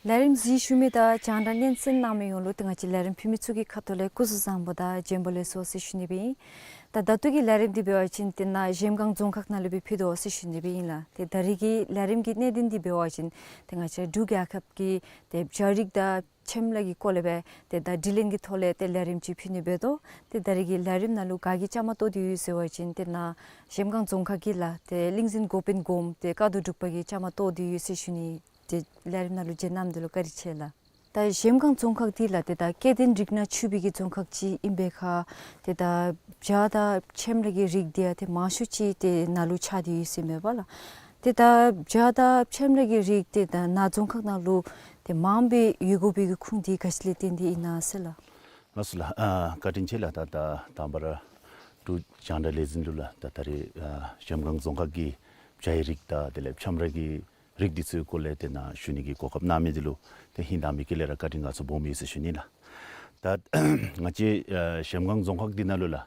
ལས་རིམ་གཟིགས་བཞུགས་མི་དང་རྒྱང་བསྒྲགས་སྙན་གསན་གནང་མི་ཡོངས་ལུ་ཏེ་ང་བཅས་ལས་རིམ་ཕུལ་མི་ཚུ་གི་ཁ་ཐུག་ལས་སྐུ་གཟུགས་བཟང་པོ་དང་བྱོན་པ་ལེགས་སོ་ཟེར་ཞུ་ནི་སྦེ་ཨིན། ད་ད་ལྟོ་གི་ལས་རིམ་འདི་འབད་བ་ཅིན་ཏེ་ནཱ་གཞལམ་སྒང་རྫོང་ཁག་ནང་ལུ་སྦེ་ཕུལ་དོ་ཟེར་ཞུ་ནི་སྦེ་ཨིན་ལགས། ཏེ་ད་རིས་ཀྱི་ལས་རིམ་གྱི་གནད་དོན་འདི་འབད་བ་ཅིན་ཏེ་ང་བཅས་འབྲུག་རྒྱལ་ཁབ་ཀྱི་ཏེ་བྱ་རིགས་དང་ཕྱེམ་ལ་གི་སྐོར་ལས་སྦེ་ཏེ་ད་དྲི་ལན་གྱི་ཐོག་ལས་ཏེ་ལས་རིམ་ཅིག་ཕུལ་ནི་འབད་དོ། ཏེ་ད་རིས་ཀྱི་ལས་རིམ་ནང་ལུ་ག་གིས་བཅའ་མར་གཏོགས་ཏེ་ཡོད་ཟེར་བ་ཅིན་ཏེ་ནཱ་གཞལམ་སྒང་རྫོང་ཁག་གི་ལགས་ཏེ་གླིང་བཙན་འགོ་དཔོན་གོངམ་ཏེ་ཀ་རྡོར་འབྲུག་པ་གིས་བཅའ་མར་གཏོགས་ཏེ་ཡོད་ཟེར་ཞུ་ནི། ཏེ་ལས་རིམ་ནང་ལུ་བྱོན་གནང་མི་འདི་ལུ་བཀའ་དྲིན་ཆེ་ལགས། ད་གཞལམ་སྒང་རྫོང་ཁག་འདི་ལགས་ཏེ་ད་སྐྱེ་ལྡན་རིགས་སྣ་ཚུད་པའི་གི་རྫོང་ཁག་ཅིག་ཨིན་པའི་ཁར་ཏེ་ད་བྱ་དང་ཕྱེམ་ལ་གི་རིགས་འདི་ཡང་ཏེ་མང་ཤོས་ཅིག་ཏེ་ནཱ་ལུ་ཆགས་ཏེ་ཡོད་ཟེར་མས་པ་ལགས། ཏེ་ད་བྱ་དང་ཕྱེམ་ལ་གི་རིགས་འདི་ད་ནཱ་རྫོང་ཁག་ནང་ལུ་ཏེ་མངམ་སྦེ་ཡོད་དགོ་པའི་གི་ཁུངས་འདི་ག་ཅི་ལས་བརྟེན་ཏེ་ཨིན་ན་ཟེར་ལགས། ལགས་སོ་ལགས། ཨ་བཀའ་དྲིན་ཆེ་ལགས། ད་ད་དང་པ་ར་འབྲུག་རྒྱང་བསྒྲགས་ལས་འཛིན་ལུ་ལགས་ད་ད་རིས་ཨ་གཞལམ་སྒང་རྫོང་ཁག་གི་བྱ་ཡི་རིགས་དང་དེ་ལས་ཕྱེམ་ལ་གི་རིགས་འདི་ཚུ་གི་སྐོར་ལས་ཏེ་ནཱ་ཞུ་ནི་གི་གོ་སྐབས་གནང་མི་འདི་ལུ་ཏེ་ཧིང་དྭངས་མའི་དཀྱིལ་ལས་ར་བཀའ་དྲིན་དགའ་ཚོར་སྦོམ་ཡོད་ཟེར་ཞུ་ནི་ལགས། ད་ང་བཅས་ཨ་གཞལམ་སྒང་རྫོང་ཁག་འདི་ནང་ལུ་ལགས་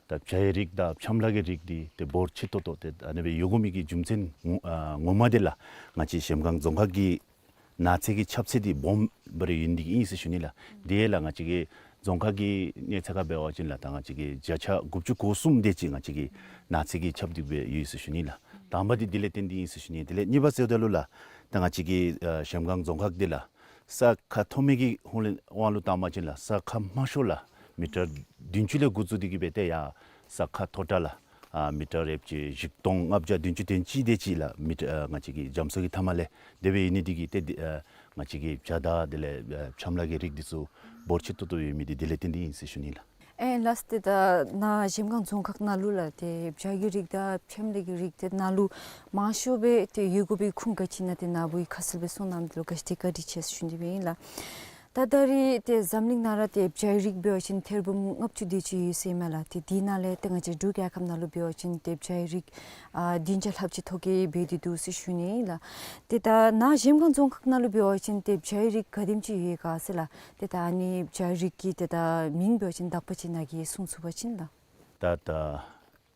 ད་བྱ་ཡི་རིགས་དང་ཕྱེམ་ལ་གི་རིགས་འདི་ཏེ་འབོར་ཆེ་ཏོག་ཏོ་ཏེ་ཨ་ནི་སྦེ་ཡོད་དགོ་མི་གི་རྒྱུ་མཚན་ངོ་ཨ་ངོ་མ་འདི་ལགས་ང་བཅས་གཞལམ་སྒང་རྫོང་ཁག་གི་ནགས་ཚལ་གྱི་ཁྱབ་ཚད་འདི་སྦོམ་སྦེ་ར་ཡོད་ནི་འདི་གིས་ཨིན་ཟེར་ཞུ་ནི་ལགས། དེ་ལགས་ང་བཅས་ཀྱི་རྫོང་ཁག་གི་གནས་ཚད་ཁར་འབད་བ་ཅིན་ལགས་ད་ང་བཅས་ཀྱི་བརྒྱ་ཆ་དགུ་བཅུ་གོ་གསུམ་དེ་ཅིག་ང་བཅས་ཀྱི་ནགས་ཚལ་གྱིས་ཁྱབ་སྟེ་སྦེ་ཡོད་ཟེར་ཞུ་ནི་ལགས། དང་པ་འདི་དེ་ལས་བརྟེན་ཏེ་ཨིན་ཟེར་ཞུ་ནི། དེ་ལས་གཉིས་པ་ཟེརཝ་ད་ལུ་ལགས་ད་ང་བཅས་ཀྱི་ཨ་གཞལམ་སྒང་རྫོང་ཁག་འདི་ལགས་ས་ཁ་མཐོ་དམན་གྱི་ཧོང་ལས་དབང་ལུ་བཏང་བ་ཅིན་ལགས་ས་ཁ་དམའ་ཤོས་ལགས་མི་ཊར་བདུན་ཅུ་ལས་འགོ་བཙུགས་ཏེ་གི་སྦེ་ཏེ་ཡར་ས་ཁ་མཐོ་དྲགས་ལགས་ཨ་མི་ཊར་ཡོད་ཅིག་བཞི་སྟོང་ལྔ་བརྒྱ་བདུན་ཅུ་དོན་གཅིག་དེ་ཅིག་ལགས་མི་ཊར་ཨ་ང་བཅས་ཀྱི་རྒྱ་མཚོ་གི་མཐའ་མ་ལས་དེ་སྦེ་ཡོད་ནི་འདི་གིས་ཏེ་འདི་ཨ་ང་བཅས་ཀྱི་བྱ་དང་དེ་ལས་ཨ་ཕྱེམ་ལ་གི་རིགས་འདི་ཚུ་འབོར་ཆེ་ཏོག་ཏོ་ཡོད་མི་འདི་དེ་ལས་བརྟེན་ཏེ་ཨིན་ཟེར་ཞུ་ནི་ལགས། ཨེ་ལགས་ཏེ་ད་ནཱ་གཞལམ་སྒང་རྫོང་ཁག་ནང་ལུ་ལགས་ཏེ་བྱ་གི་རིགས་དང་ཕྱེམ་ལ་གི་རིགས་ཏེ་ནཱ་ལུ་མང་ཤོས་སྦེ་ཏེ་ཡོད་དགོ་པའི་ཁུངས་ག་ཅི་ཨིན་ན་ཏེ་ནཱ་བུ་གིས་ཁ་གསལ་སྦེ་གསུངས་གནང་མི་འདི་ལུ་ག་ཅི་ཏེ་བཀའ་དྲིན་ཆེ་ཟེར་ཞུ་ནི་སྦེ་ཨིན་ལགས། ད་ད་རིས་ཏེ་འཛམ་གླིང་ནང་ར་ཏེ་བྱ་ཡི་རིགས་འབད་བ་ཅིན་ཐེར་འབུམ་ལྔ་བཅུ་དེ་ཅིག་ཡོད་ཟེར་མས་ལགས། ཏེ་དེ་ནང་ལས་ཏེ་ང་བཅས་འབྲུག་རྒྱལ་ཁབ་ནང་ལུ་འབད་བ་ཅིན་ཏེ་བྱ་ཡི་རིགས་ཨ་བདུན་བརྒྱ་ལྷགཔ་ཅིག་ཐོ་བཀོད་འབད་དེ་འདུག་ཟེར་ཞུ་ནི་ལགས། ཏེ་ད་ནཱ་གཞལམ་སྒང་རྫོང་ཁག་ནང་ལུ་འབད་བ་ཅིན་ཏེ་བྱ་ཡི་རིགས་ག་དེམ་ཅིག་ཡོད་ག་ཟེར་ལགས། ཏེ་ད་ཨ་ནི་བྱ་རིགས་ཀྱི་ཏེ་ད་མིང་འབད་བ་ཅིན་དག་པ་ཅིག་ནཱ་གིས་གསུང་ཚུགས་པ་ཅིན་ལགས། ད་ད་ད་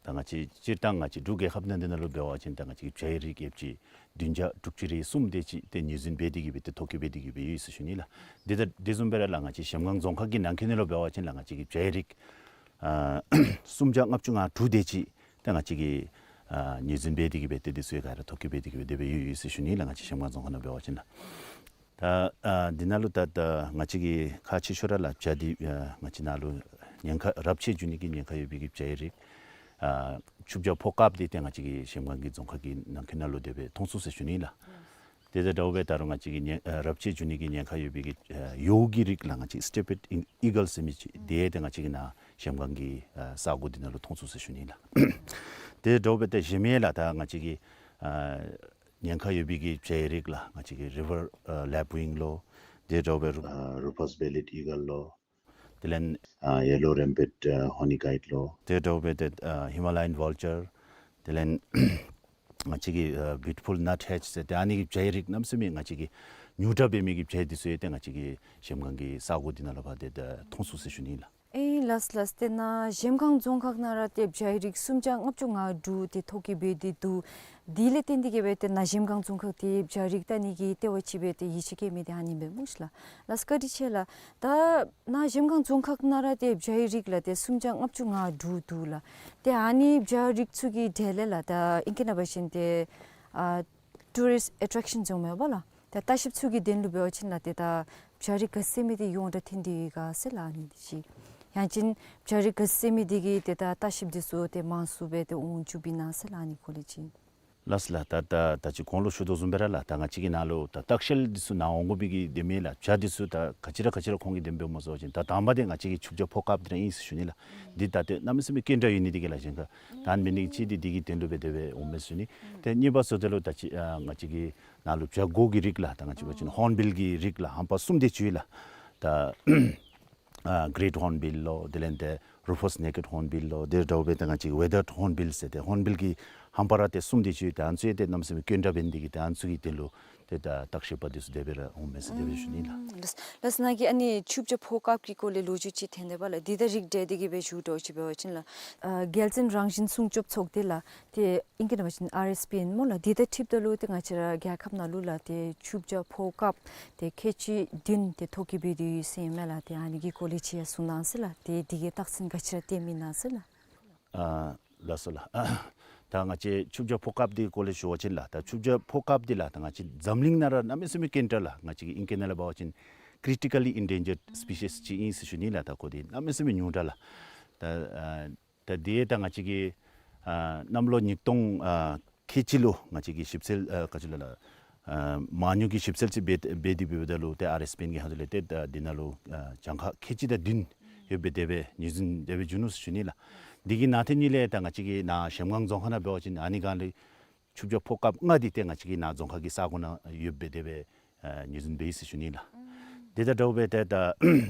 ང་བཅས་སྤྱིར་བཏང་ང་བཅས་འབྲུག་རྒྱལ་ཁབ་ནང་འདི་ནང་ལུ་འབད་བ་ཅིན་ད་ང་བཅས་ཀྱི་བྱ་ཡི་རིགས་ཡོད་ཅིག་བདུན་བརྒྱ་དྲུག་ཅུ་རེ་གསུམ་དེ་ཅིག་ཏེ་ངོས་འཛིན་འབད་དེ་གི་སྦེ་ཏེ་ཐོ་བཀོད་འབད་དེ་གི་སྦེ་ཡོད་ཟེར་ཞུ་ནི་ལགས། དེ་ད་དེ་བཟུམ་སྦེ་ར་ལགས་ང་བཅས་གཞལམ་སྒང་རྫོང་ཁག་གི་ནང་འཁོད་ནང་ལུ་འབད་བ་ཅིན་ལགས་ང་བཅས་ཀྱི་བྱ་ཡི་རིགས་ཨ་སུམ་བརྒྱ་ལྔ་བཅུ་ང་དྲུག་དེ་ཅིག་ཏེ་ང་བཅས་ཀྱིས་ཨ་ངོས་འཛིན་འབད་དེ་གི་སྦེ་ཏེ་དེ་ཚུ་ཡང་ག་ར་ཐོ་བཀོད་འབད་དེ་གི་སྦེ་དེ་སྦེ་ཡོད་ཡོད་ཟེར་ཞུ་ནི་ལགས། ང་བཅས་གཞལམ་སྒང་རྫོང་ཁག་ནང་འབད་བ་ཅིན་ལགས། ད་ཨ་འདི་ནང་ལུ་ད་ད་ང་བཅས་ཀྱི་ཁག་ཆེ་ཤོས་ར་ལགས་བྱ་འདི་ཨ་ང་བཅས་ནཱ་ལུ་ཉེན་ཁ་རབས་ཆད་འབྱུང་ནི་གི་ཉེན་ཁ་ཡོད་པའི་གི་བྱ་ཡི་རིགས་ཨ་ཆུ་བྱ་ཕོ་དཀརཔོ་འདི་ཏེ་ང་བཅས་ཀྱི་གཞལམ་སྒང་གི་རྫོང་ཁག་གི་ནང་འཁོད་ནང་ལུ་དེ་སྦེ་མཐོང་ཚུགས་ཟེར་ཞུ་ནི་ལགས། དེ་དང་འདྲཝ་སྦེ་ད་རུང་ང་བཅས་ཀྱི་ཉེན་ཨ་རབས་ཆད་འབྱུང་ནི་གི་ཉེན་ཁ་ཡོད་པའི་གི་ཨ་ཡོ་གི་རིགས་ལགས་ང་བཅས་སི་ཊེ་པེཌ་ཨི་ཨི་གལ་ཟེར་མི་ཅིག་དེ་ཏེ་ང་བཅས་ཀྱི་ནཱ་གཞལམ་སྒང་གི་ཨ་ས་གོ་འདི་ནང་ལུ་མཐོང་ཚུགས་ཟེར་ཞུ་ནི་ལགས། དེ་དང་འདྲཝ་སྦེ་ཏེ་གཞན་མི་ལགས་ད་ང་བཅས་ཀྱི་ཨ་ཉེན་ཁ་ཡོད་པའི་གི་བྱ་ཡི་རིགས་ལགས་ང་བཅས་ཀྱི་རི་ཝར་ཨ་ལེབ་ཝིང་ལོ། དེ་དང་འདྲཝ་སྦེ་རུ་ཨ་རུ་ཕཱས་བེ་ལེཌ་ཨི་གལ་ལོ། དེ་ལས་ཨ་ཡེ་ལོ་རེམ་པེཌ་ཨ་ཧོ་ནི་ཀའིཌ་ལོ། དེ་དང་འདྲཝ་སྦེ་ཏེ་ཨ་ཧི་མ་ལ་ཡཱན་ཝལ་ཅར། དེ་ལས་ང་བཅས་ཀྱི་ཨ་བིའུ་ཊི་ཕུལ་ནཊ་ཧེཌ་ཟེར་ཏེ་ཨ་ནི་གི་བྱ་ཡི་རིགས་གནམ་མེད་ས་མེད་ང་བཅས་ཀྱི་ཉུང་དྲགས་འབད་མི་གི་བྱ་ཡི་འདི་ཚུ་ཡང་ཏེ་ང་བཅས་ཀྱི་གཞལམ་སྒང་གི་ས་གོ་འདི་ནང་ལུ་ཕར་ཏེ་ད་མཐོང་ཚུགས་ཟེར་ཞུ་ནི་ལགས། ཨེ་ལགས་ལགས། ཏེ་ནཱ་གཞལམ་སྒང་རྫོང་ཁག་ནང་ར་ཏེ་བྱ་ཡི་རིགས་སུམ་བརྒྱ་ལྔ་བཅུ་ང་དྲུག་ཏེ་ཐོ་བཀོད་འབད་དེ་འདུག། དེ་ལས་བརྟེན་ཏེ་གི་སྦེ་ཏེ་ནཱ་གཞལམ་སྒང་རྫོང་ཁག་འདི་བྱ་རིགས་བལྟ་ནི་གི་ལྟེ་བ་ཅིག་སྦེ་ཏེ་ཡིད་ཆེས་བསྐྱེད་མི་འདི་ཨ་ནི་སྦེ་སྨོ་ཤི་ལགས། ལགས་བཀའ་དྲིན་ཆེ་ལགས། ད་ནཱ་གཞལམ་སྒང་རྫོང་ཁག་ནང་ར་ཏེ་བྱ་ཡི་རིགས་ལགས་ཏེ་སུམ་བརྒྱ་ལྔ་བཅུ་ང་དྲུག་འདུག་ལགས། ཏེ་ཨ་ནི་བྱ་རིགས་ཚུ་གི་གྲས་ལས་ལགས་ད་ཨིང་སྐད་ནང་འབད་བ་ཅིན་ཏེ་ཨ་ཊུ་རིསཊ་ཨེ་ཊེག་ཤཱན་ཟེར་མས་པ་ལགས། ད་ལྟ་བཤལཔ་ཚུ་གི་དོན་ལུ་འབད་བ་ཅིན་ལགས་ཏེ་ད་བྱ་རིགས་ག་ཟེར་མི་འདི་ཡོངས་གྲགས་ཐོན་ཏེ་ཡོད་ག་ཟེར་ལགས་ཨ་ནི་འདི་ཅིག། ཡང་ཅིན་བྱ་རིགས་ག་ཟེར་མི་འདི་གིས་ཏེ་ད་ལྟ་བཤལཔ་འདི་ཚུ་ཏེ་མང་སུ་སྦེ་ཏེ་འོང་བཅུགཔ་ཨིན་ན་ཟེར་ལགས་ཨ་ནི་སྐོར་ལས་ཅིག། ལགས་ལགས། ད་ད་ད་ཅི་གོང་ལུ་ཞུ་དོ་བཟུམ་སྦེ་ར་ལགས་ད་ང་བཅས་ཀྱི་ནཱ་ལུ་ད་ལྟ་བཤལ་འདི་ཚུ་ནཱ་འོང་དགོ་པའི་གི་དེ་མེད་ལགས། བྱ་འདི་ཚུ་ད་ག་ཅི་ར་ག་ཅི་ར་ཁོང་གིས་དེ་སྦེ་འབདཝ་སྨོ་ཟེར་བ་ཅིན་ད་དང་པ་འདི་ང་བཅས་ཀྱི་ཆུ་བྱ་ཕོ་དཀརཔོ་འདི་ར་ཨིན་ཟེར་ཞུ་ནི་ལགས། འདི་ད་ཏེ་གནམ་མེད་ས་མེད་སྐྱེད་འདྲ་ཡོད་ནི་འདི་གིས་ལགས་གཞན་ཁར་ད་མེད་ནི་ཅིག་འདི་འདི་གི་དོན་ལུ་སྦེ་དེ་སྦེ་འོངམ་མས་ཟེར་ཞུ་ནི། ཏེ་གཉིས་པ་ཟེརཝ་ད་ལུ་ད་ཅི་ཨ་ང་བཅས་ཀྱི་ནཱ་ལུ་བྱ་སྒོ་གི་རིགས་ལགས་ད་ང་བཅས་འབད་བ་ཅིན་ཧོརན་བིལ་གྱི་རིགས་ལགས་ཧམ་པ་གསུམ་དེ་ཅིག་ཡོད་ལགས། ད་ཨ་གི་རེཊ་ཧོརན་བིལ་ལོ། དེ་ལས་ཏེ་རུ་ཕཱས་ནེ་ཀེཌ་ཧོརན་བིལ་ལོ། དེ་དང་འདྲཝ་སྦེ་ད་ང་བཅས་ཀྱི་ཝེ་དརཌ་ཧོརན་བིལ་ཟེར་ཏེ་ཧོརན་བིལ་གྱི་ ཨམ་པ་ར་ཏེ་གསུམ་དེ་ཅིག་ཡོད། ཏེ་ཨ་ནི་ཚུ་ཡང་ཏེ་གནམ་མེད་ས་མེད་དཀོན་དྲགས་འབད་ནི་དེ་གིས་ཏེ་ཨ་ནི་ཚུ་གི་དོན་ལུ་ཏེ་ད་བརྟག་ཞིབ་པ་འདི་ཚུ་དེ་སྦེ་ར་འོང་མས་ཟེར་དེ་སྦེ་ཞུ་ནི་ལགས། ལགས་ལགས། ནཱ་གིས་ཨ་ནི་ཆུ་བྱ་ཕོ་སྐབས་ཀྱི་སྐོར་ལས་ལོ་རྒྱུས་ཅིག་ཐོན་དེས་པ་ལགས། འདི་ད་རིགས་བསྒྲེས་ཏེ་གི་སྦེ་ཞུ་དོ་ཅིག་འབད་བ་ཅིན་ལགས། ཨ་རྒྱལ་བཙུན་རང་བཞིན་སྲུང་སྐྱོབ་ཚོགས་སྡེ་ལགས། ཏེ་ཨིང་སྐད་ནང་འབད་བ་ཅིན་ཨར་ཨེསི་པི་ཨེན་སྨོ་ལགས། འདི་དང་འཁྲིལཝ་ད་ལུ་ཏེ་ང་བཅས་ར་རྒྱལ་ཁབ་ནང་ལུ་ལགས་ཏེ་ཆུ་བྱ་ཕོ་སྐབས་ཏེ་ཁལ་གཅིག་བདུན་ཏེ་ཐོ་བཀོད་འབད་དེ་ཡོད་ཟེར་ཨིན་མས་ལགས། ཏེ་ཨ་ནི་གི་སྐོར་ལས་ཅིག་ཡང་གསུང་གནང་ཟེར་ལགས། ཏེ་འདི་གི་རྟགས་མཚན་ག་ཅི་ར་སྟོན་མི་ཨིན་ན་ཟེར་ལགས། ཨ་ལགས་སོ་ལགས། ད་ང་བཅས་ཆུ་བྱ་ཕོ་སྐབས་འདི་སྐོར་ལས་ཞུ་བ་ཅིན་ལགས། ད་ཆུ་བྱ་ཕོ་སྐབས་འདི་ལགས་ད་ང་བཅས་འཛམ་གླིང་ནང་ར་གནམ་མེད་ས་མེད་དཀོན་དྲགས་ལགས། ང་བཅས་ཀྱི་ཨིང་སྐད་ནང་ལུ་འབད་བ་ཅིན་critically endangered species ཅིག་ཨིན་ཟེར་ཞུ་ནི་ལགས། ད་ཁོ་འདི་གནམ་མེད་ས་མེད་ཉུང་དྲགས་ལགས། ད་ཨ་ད་འདི་ད་ང་བཅས་ཀྱིས་ཨ་གནམ་ལོ་ཉིས་སྟོང་ཨ་ཁལ་གཅིག་ལུ་ང་བཅས་ཀྱིས་ཞིབ་འཚོལ་ཨ་ག་ཅི་ལོ་ལགས། ཨ་མ་དངུལ་གྱི་ཞིབ་འཚོལ་ཅིག་འབད་འབད་དེ་འབདཝ་ད་ལུ་ཏེ་ཨར་ཨེསི་པི་ཨེན་གྱི་ཁ་ཐུག་ལས་ཏེ་ད་འདི་ནང་ལུ་ཨ་གྱངས་ཁ་ཁལ་གཅིག་དང་བདུན་ཡོདཔ་སྦེ་དེ་སྦེ་ངོས་འཛིན་དེ་སྦེ་བྱུང་ནུག་ཟེར་ཞུ་ནི་ལགས། འདི་གི་ནང་དོན་ཉིད་ལས་ད་ང་བཅས་ཀྱི་ནཱ་གཞལམ་སྒང་རྫོང་ཁག་ནང་འབད་བ་ཅིན་ཨ་ནི་སྒང་ལས་ཆུ་བྱ་ཕོ་སྐབས་ལྔ་འདི་ཏེ་ང་བཅས་ཀྱི་ནཱ་རྫོང་ཁག་གི་ས་གོ་ནང་ཡོདཔ་སྦེ་དེ་སྦེ་ཨ་ངོས་འཛིན་འབད་ཡི་ཟེར་ཞུ་ནི་ལགས། དེ་དང་འདྲཝ་སྦེ་ཏེ་ད་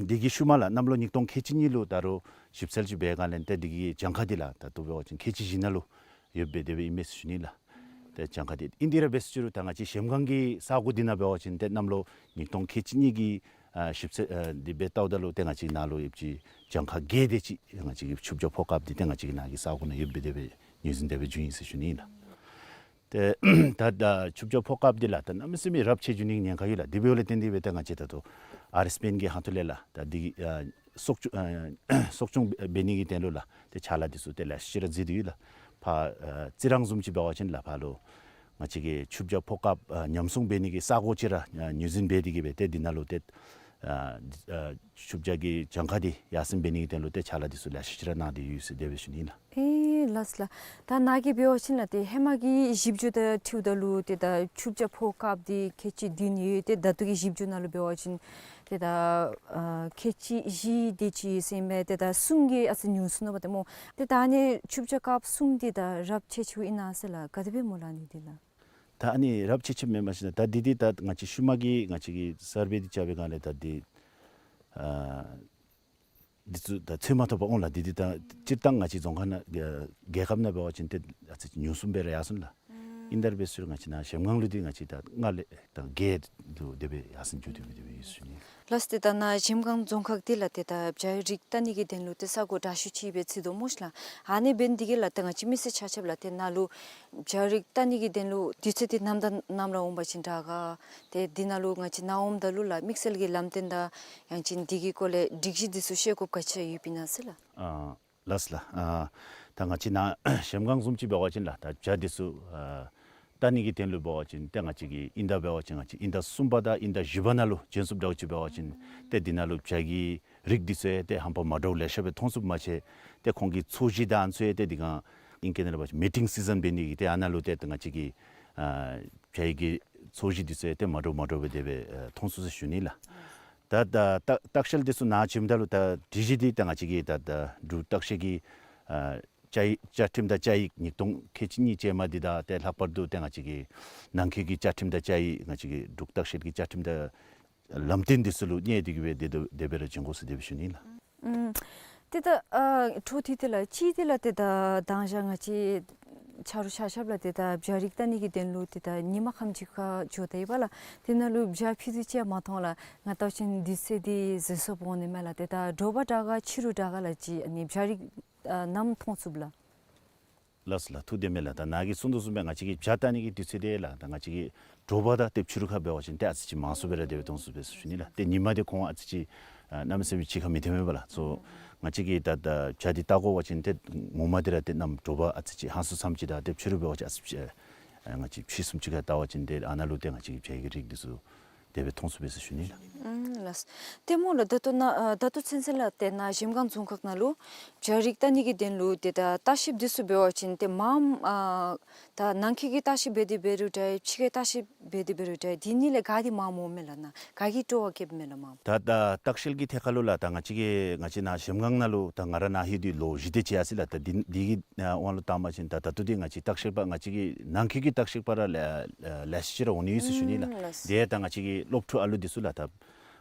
འདི་གི་ཤུལ་མ་ལགས་གནམ་ལོ་ཉིས་སྟོང་ཁལ་གཅིག་གཉིས་ལུ་ད་རུང་ཞིབ་འཚོལ་ཅིག་འབད་སྒང་ལས་ཏེ་འདི་གི་གྱངས་ཁ་འདི་ལགས་ད་ལྟོ་འབད་བ་ཅིན་ཁལ་གཅིག་བཞི་ནང་ལུ་ཡོདཔ་སྦེ་དེ་སྦེ་ཨིན་མས་ཟེར་ཞུ་ནི་ལགས། ཏེ་གྱངས་ཁ་འདི་ཨིན་ཏེ་ར་འབད་ཟེར་ཞུ་རུང་ད་ང་བཅས་གཞལམ་སྒང་གི་ས་གོ་འདི་ནང་འབད་བ་ཅིན་ཏེ་གནམ་ལོ་ཉིས་སྟོང་ཁལ་གཅིག་གཉིས་ཀྱི་ཨ་ཞིབ་འཚོལ་ཨ་འདི་སྦེ་བལྟཝ་ད་ལུ་ཏེ་ང་བཅས་ནཱ་ལུ་ཡོདཔ་ཅིག་གྱངས་ཁ་བརྒྱད་དེ་ཅིག་ང་བཅས་ཀྱི་ཆུ་བྱ་ཕོ་སྐབས་འདི་ཏེ་ང་བཅས་ཀྱི་ནཱ་གི་ས་གོ་ནང་ཡོདཔ་སྦེ་དེ་སྦེ་ངོས་འཛིན་དེ་སྦེ་བྱུང་ཡི་ཟེར་ཞུ་ནི་ལགས། ཏེ་ད་ད་ཆུ་བྱ་ཕོ་སྐབས་འདི་ལགས་ད་གནམ་མེད་ས་མེད་རབས་ཆད་འགྱོ་ནི་ཉེན་ཁ་ཡོད་ལགས། དེ་འབདཝ་ལས་བརྟེན་ཏེ་སྦེ་ད་ང་བཅས་ད་ལྟོ་ཨར་ཨེསི་པི་ཨེན་གྱི་ཁ་ཐུག་ལས་ལགས་ད་འདི་ཨ་སྲོག་སྐྱོང་ཨ་སྲོག་སྐྱོང་འབད་ནི་གི་དོན་ལུ་ལགས་ཏེ་ཅ་ལ་འདི་ཚུ་ཏེ་ལེ་ཤ་ཅིག་ར་བཙུགས་ཏེ་ཡོད་ལགས། ཕར་ཨ་རྩི་རང་བཟུམ་ཅིག་འབད་བ་ཅིན་ལགས་ཕར་ལུ་ང་བཅས་ཀྱི་ཆུ་བྱ་ཕོ་སྐབས་ཨ་ཉམས་སྲུང་འབད་ནི་གི་ས་གོ་ཅིག་ར་ཨ་ངོས་འཛིན་འབད་དེ་གི་སྦེ་ཏེ་འདི་ནང་ལུ་ཏེ་ཨ་ཨ་ཆུ་བྱ་གི་གྱངས་ཁ་འདི་ཡར་སེང་འབད་ནི་གི་དོན་ལུ་ཏེ་ཅ་ལ་འདི་ཚུ་ལེ་ཤ་ཅིག་ར་གནང་སྟེ་ཡོད་ཟེར་དེ་སྦེ་ཞུ་ནི་ལགས། ཨེ་ལགས་ལགས། ད་ནཱ་གིས་འབད་བ་ཅིན་ལགས་ཏེ་ཧེ་མ་གི་ཞིབ་འཇུག་དང་འཁྲིལཝ་ད་ལུ་ཏེ་ད་ཆུ་བྱ་ཕོ་སྐབས་འདི་ཁལ་གཅིག་བདུན་ཡོད། ཏེ་ད་ལྟོ་གི་ཞིབ་འཇུག་ནང་ལུ་འབད་བ་ཅིན་ཏེ་ད་ཨ་ཁལ་གཅིག་བཞི་དེ་ཅིག་ཡོད་ཟེར་མས། ཏེ་ད་གསུམ་གྱིས་ཨ་ཙི་ཉུང་སོང་ནུག་པ་ཏེ་སྨོ། ཏེ་ད་ཨ་ནི་ཆུ་བྱ་སྐབས་གསུམ་འདི་ད་རབས་ཆད་ཆེཝ་ཨིན་ན་ཟེར་ལགས། ག་དེ་སྦེ་སྨོ་ལགས་ཨ་ནི་འདི་ལགས། ད་ཨ་ནི་རབས་ཆད་ཆེཝ་མེན་པར་ཞིན་ན་ད་འདི་འདི་ད་ང་བཅས་ཤུལ་མ་གི་ང་བཅས་ཀྱིས་སར་བེ་འདི་རྐྱབ་པའི་སྒང་ལས་ད་འདི་ཨ་འདི་ཚུ་ད་འཚོལ་མ་ཐོབ་པར་འོང་ལགས། འདི་འདི་ད་སྤྱིར་བཏང་ང་བཅས་རྫོང་ཁག་ནང་རྒྱལ་ཁབ་ནང་འབད་བ་ཅིན་ཏེ་ཨ་ཙི་ཉུང་སུ་སྦེ་ར་ཡར་སོང་ལགས། ཨིན་ཏེ་ར་འབད་ཟེར་ང་བཅས་ནཱ་གཞལམ་སྒང་ལུ་འདི་ང་བཅས་ད་ལྔ་ལས་ད་བརྒྱད་ལུ་དེ་སྦེ་ཡར་སེང་འགྱོ་སྟེ་སྦེ་དེ་སྦེ་ཡོད་ཟེར་ཞུ་ནི། ལགས་ཏེ་ད་ནཱ་གཞལམ་སྒང་རྫོང་ཁག་འདི་ལགས་ཏེ་ད་བྱ་རིགས་བལྟ་ནི་གི་དོན་ལུ་ཏེ་ས་གོ་དྲག་ཤོས་ཅིག་སྦེ་བརྩི་དོ་སྨོ་ཤིག་ལགས། ཨ་ནི་འབད་ནི་འདི་གིས་ལགས་ཏེ་ང་བཅས་མི་སེར་ཆ་ཁྱབ་ལགས་ཏེ་ནཱ་ལུ་བྱ་རིགས་བལྟ་ནི་གི་དོན་ལུ་དུས་ཚོད་འདི་ནམ་དང་ནམ་ར་འོང་པ་ཅིན་དྲག་ག། ཏེ་འདི་ནང་ལུ་ང་བཅས་ནཱ་འོངམ་ད་ལུ་ལགས་དམིགས་བསལ་གྱི་ལམ་སྟོན་དང་ཡང་ཅིན་འདི་གི་སྐོར་ལས་སྒྲིག་གཞི་འདི་ཚུ་ཤེས་དགོཔ་ག་ཅི་ཡོདཔ་ཨིན་ན་ཟེར་ལགས། ཨ་ལགས་ལགས། ཨ་ད་ང་བཅས་ནཱ་གཞལམ་སྒང་བཟུམ་ཅིག་འབད་བ་ཅིན་ལགས་ད་བྱ་འདི་ཚུ་ཨ་བལྟ་ནི་གི་དོན་ལུ་འབད་བ་ཅིན་ཏེ་ང་བཅས་ཀྱིས་དབྱིན་ཟླ་འབད་བ་ཅིན་ང་བཅས་དབྱིན་ཟླ་གསུམ་པ་དང་དབྱིན་ཟླ་བཞི་པ་ནང་ལུ་བྱོན་ཚུགསཔ་འདྲཝ་ཅིག་འབད་བ་ཅིན་ཏེ་འདི་ནང་ལུ་བྱ་གི་རིགས་འདི་ཚུ་ཡང་ཏེ་ཧམ་པ་མ་འདྲཝ་ལེ་ཤ་སྦེ་མཐོང་ཚུགསཔ་མ་ཚད་ཏེ་ཁོང་གི་འཚོ་གཞི་དང་ཨ་ནི་ཚུ་ཡང་ཏེ་འདི་སྒང་ཨིང་སྐད་ནང་འབད་བ་ཅིན་མེ་ཊིང་སི་ཛཱན་འབད་ནི་གི་ཏེ་ཨ་ནཱ་ལུ་ཏེ་ང་བཅས་ཀྱི་ཨ་བྱ་གི་འཚོ་གཞི་འདི་ཚུ་ཡང་ཏེ་མ་འདྲཝ་མ་འདྲཝ་སྦེ་དེ་སྦེ་ཨ་མཐོང་ཚུགས་ཟེར་ཞུ་ནི་ལགས། ད་ད་ད་ལྟ་བཤལ་འདི་ཚུ་ནཱ་བྱོནམ་ད་ལུ་ད་སྒྲིག་གཞི་འདི་ད་ང་བཅས་ཀྱི་ད་ད་འབྲུག་ལྟ་བཤལ་གྱི་ཨ་བཅའ་ཡིག་བཅའ་ཁྲིམས་དང་བཅའ་ཡིག་ཉིས་སྟོང་ཁལ་གཅིག་གཉིས་ཅན་མ་འདི་དང་ཏེ་ལྷག་པར་དུ་ཏེ་ང་བཅས་ཀྱི་ནང་འཁོད་ཀྱི་བཅའ་ཁྲིམས་དང་བཅའ་ཡིག་ང་བཅས་ཀྱི་འབྲུག་ལྟ་བཤལ་གྱི་བཅའ་ཁྲིམས་དང་ལམ་སྟོན་འདི་ཚུ་ལུ་གནས་ཏེ་གི་སྦེ་དེ་དེ་དེ་སྦེ་ར་བྱོན་དགོ་ཟེར་དེ་སྦེ་ཞུ་ནི་ལགས། ཨུམ། ཏེ་ད་ཨ་འཕྲོ་མཐུད་དེ་ལགས་གཅིག་འདི་ལགས་ཏེ་ད་དང་ཞག་ང་བཅས་ཆ་རོགས་ཆ་ཁྱབ་ལགས་ཏེ་ད་བྱ་རིགས་བལྟ་ནི་གི་དོན་ལུ་ཏེ་ད་ཉིན་མ་ཁམས་ཅིག་ཁར་འགྱོ་དོ་ཡོདཔ་ལགས། དེ་ནང་ལུ་བྱ་ཕུད་རྡོག་ཅིག་ཡང་མ་མཐོང་ལགས། ང་བལྟ་བ་ཅིན་དུས་ཚོད་འདི་འཛོལ་སོངམ་འོང་ནི་མས་ལགས། ཏེ་ད་དྲོ་པ་དྲག་ག་ཕྱི་རུ་དྲག་ག་ལགས་ཅིག་ཨ་ནི་བྱ་རིགས་ཨ་ནམ་མཐོང་ཚུགསཔ་ལགས། ལགས་སོ་ལགས། ཐུགས་བདེན་མས་ལགས། ད་ནཱ་གིས་གསུང་དོ་བཟུམ་སྦེ་ང་བཅས་ཀྱི་བྱ་བལྟ་ནི་གི་དུས་ཚོད་འདི་ལགས་ད་ང་བཅས་ཀྱི་དྲོ་པ་དང་ཏེ་ཕྱི་རུ་ཁར་འབད་བ་ཅིན་ཏེ་ཨ་ཙི་ཅིག་མང་སུ་སྦེ་ར་དེ་སྦེ་མཐོང་ཚུགས་པས་ཟེར་ཞུ་ནི་ལགས། ཏེ་ཉིན་མ་འདི་ཁོང་ཨ་ཙི་ཅིག་ཨ་གནམ་མེད་ས་མེད་ཕྱི་ཁར་མི་ཐོན་མས་པ་ལགས། སོ་ང་བཅས་ཀྱིས་ད་ད་བྱ་འདི་བལྟ་དགོ་པ་ཅིན་ཏེ་ངོ་མ་འདི་ར་ཏེ་གནམ་དྲོ་པ་ཨ་ཙི་ཅིག་ཧང་སང་ཙམ་ཅིག་དང་ཏེ་ཕྱི་རུ་འབད་བ་ཅིན་ཨ་ཙི་ཅིག་ཨ་ང་བཅས་ཕྱི་གསུམ་ཅིག་ཁར་བལྟ་བ་ཅིན་ཏེ་ཨ་ནཱ་ལུ་ཏེ་ང་བཅས་ཀྱི་བྱ་གི་རིགས་འདི་ཚུ་དེ་སྦེ་མཐོང་ཚུགས་པས་ཟེར་ཞུ་ནི་ལགས། ཨུམ་ལགས། ཏེ་སྨོ་ལགས་ད་ལྟོ་ནཱ་ཨ་ད་ལྟོ་ཚུན་ཚོད་ལགས་ཏེ་ནཱ་གཞལམ་སྒང་རྫོང་ཁག་ནང་ལུ་བྱ་རིགས་བལྟ་ནི་གི་དོན་ལུ་ཏེ་ད་ལྟ་བཤལཔ་འདི་ཚུ་འབད་བ་ཅིན་ཏེ་མངམ་ཨ་ད་ནང་འཁོད་ཀྱི་ལྟ་བཤལཔ་འབད་དེ་འབད་རུང་འདྲ་ཕྱི་ཁའི་ལྟ་བཤལཔ་འབད་དེ་འབད་རུང་འདྲ་འདི་གཉིས་ལས་ག་འདི་མངམ་འོང་མས་ལགས། ནཱ་ག་གིས་སྤྲོ་བ་བསྐྱེདཔ་མས་ལགས་མངམ། ད་ད་ལྟ་བཤལ་གྱི་ཐད་ཁར་ལུ་ལགས་ད་ང་བཅས་ཀྱི་ང་བཅས་ནཱ་གཞལམ་སྒང་ནང་ལུ་ད་ང་ར་ནཱ་ལྷོད་དེ་ལོ་བཞི་དེ་ཅིག་ཡར་སོ་ཡི་ལགས། ད་འདི་འདི་གི་ཨ་དབང་ལུ་བཏང་པ་ཅིན་ད་ད་ལྟོ་འདི་ང་བཅས་ལྟ་བཤལ་པ་ང་བཅས་ཀྱི་ནང་འཁོད་ཀྱི་ལྟ་བཤལ་པ་ར་ལེ་ལེ་ཤ་ཅིག་ར་འོང་ནི་ཡོད་ཟེར་ཞུ་ནི་ལགས། ཨུམ་ལགས། དེ་ད་ང་བཅས་ཀྱི་སློབ་ཕྲུག་ཨ་ལུ་འདི་ཚུ་ལགས་ད་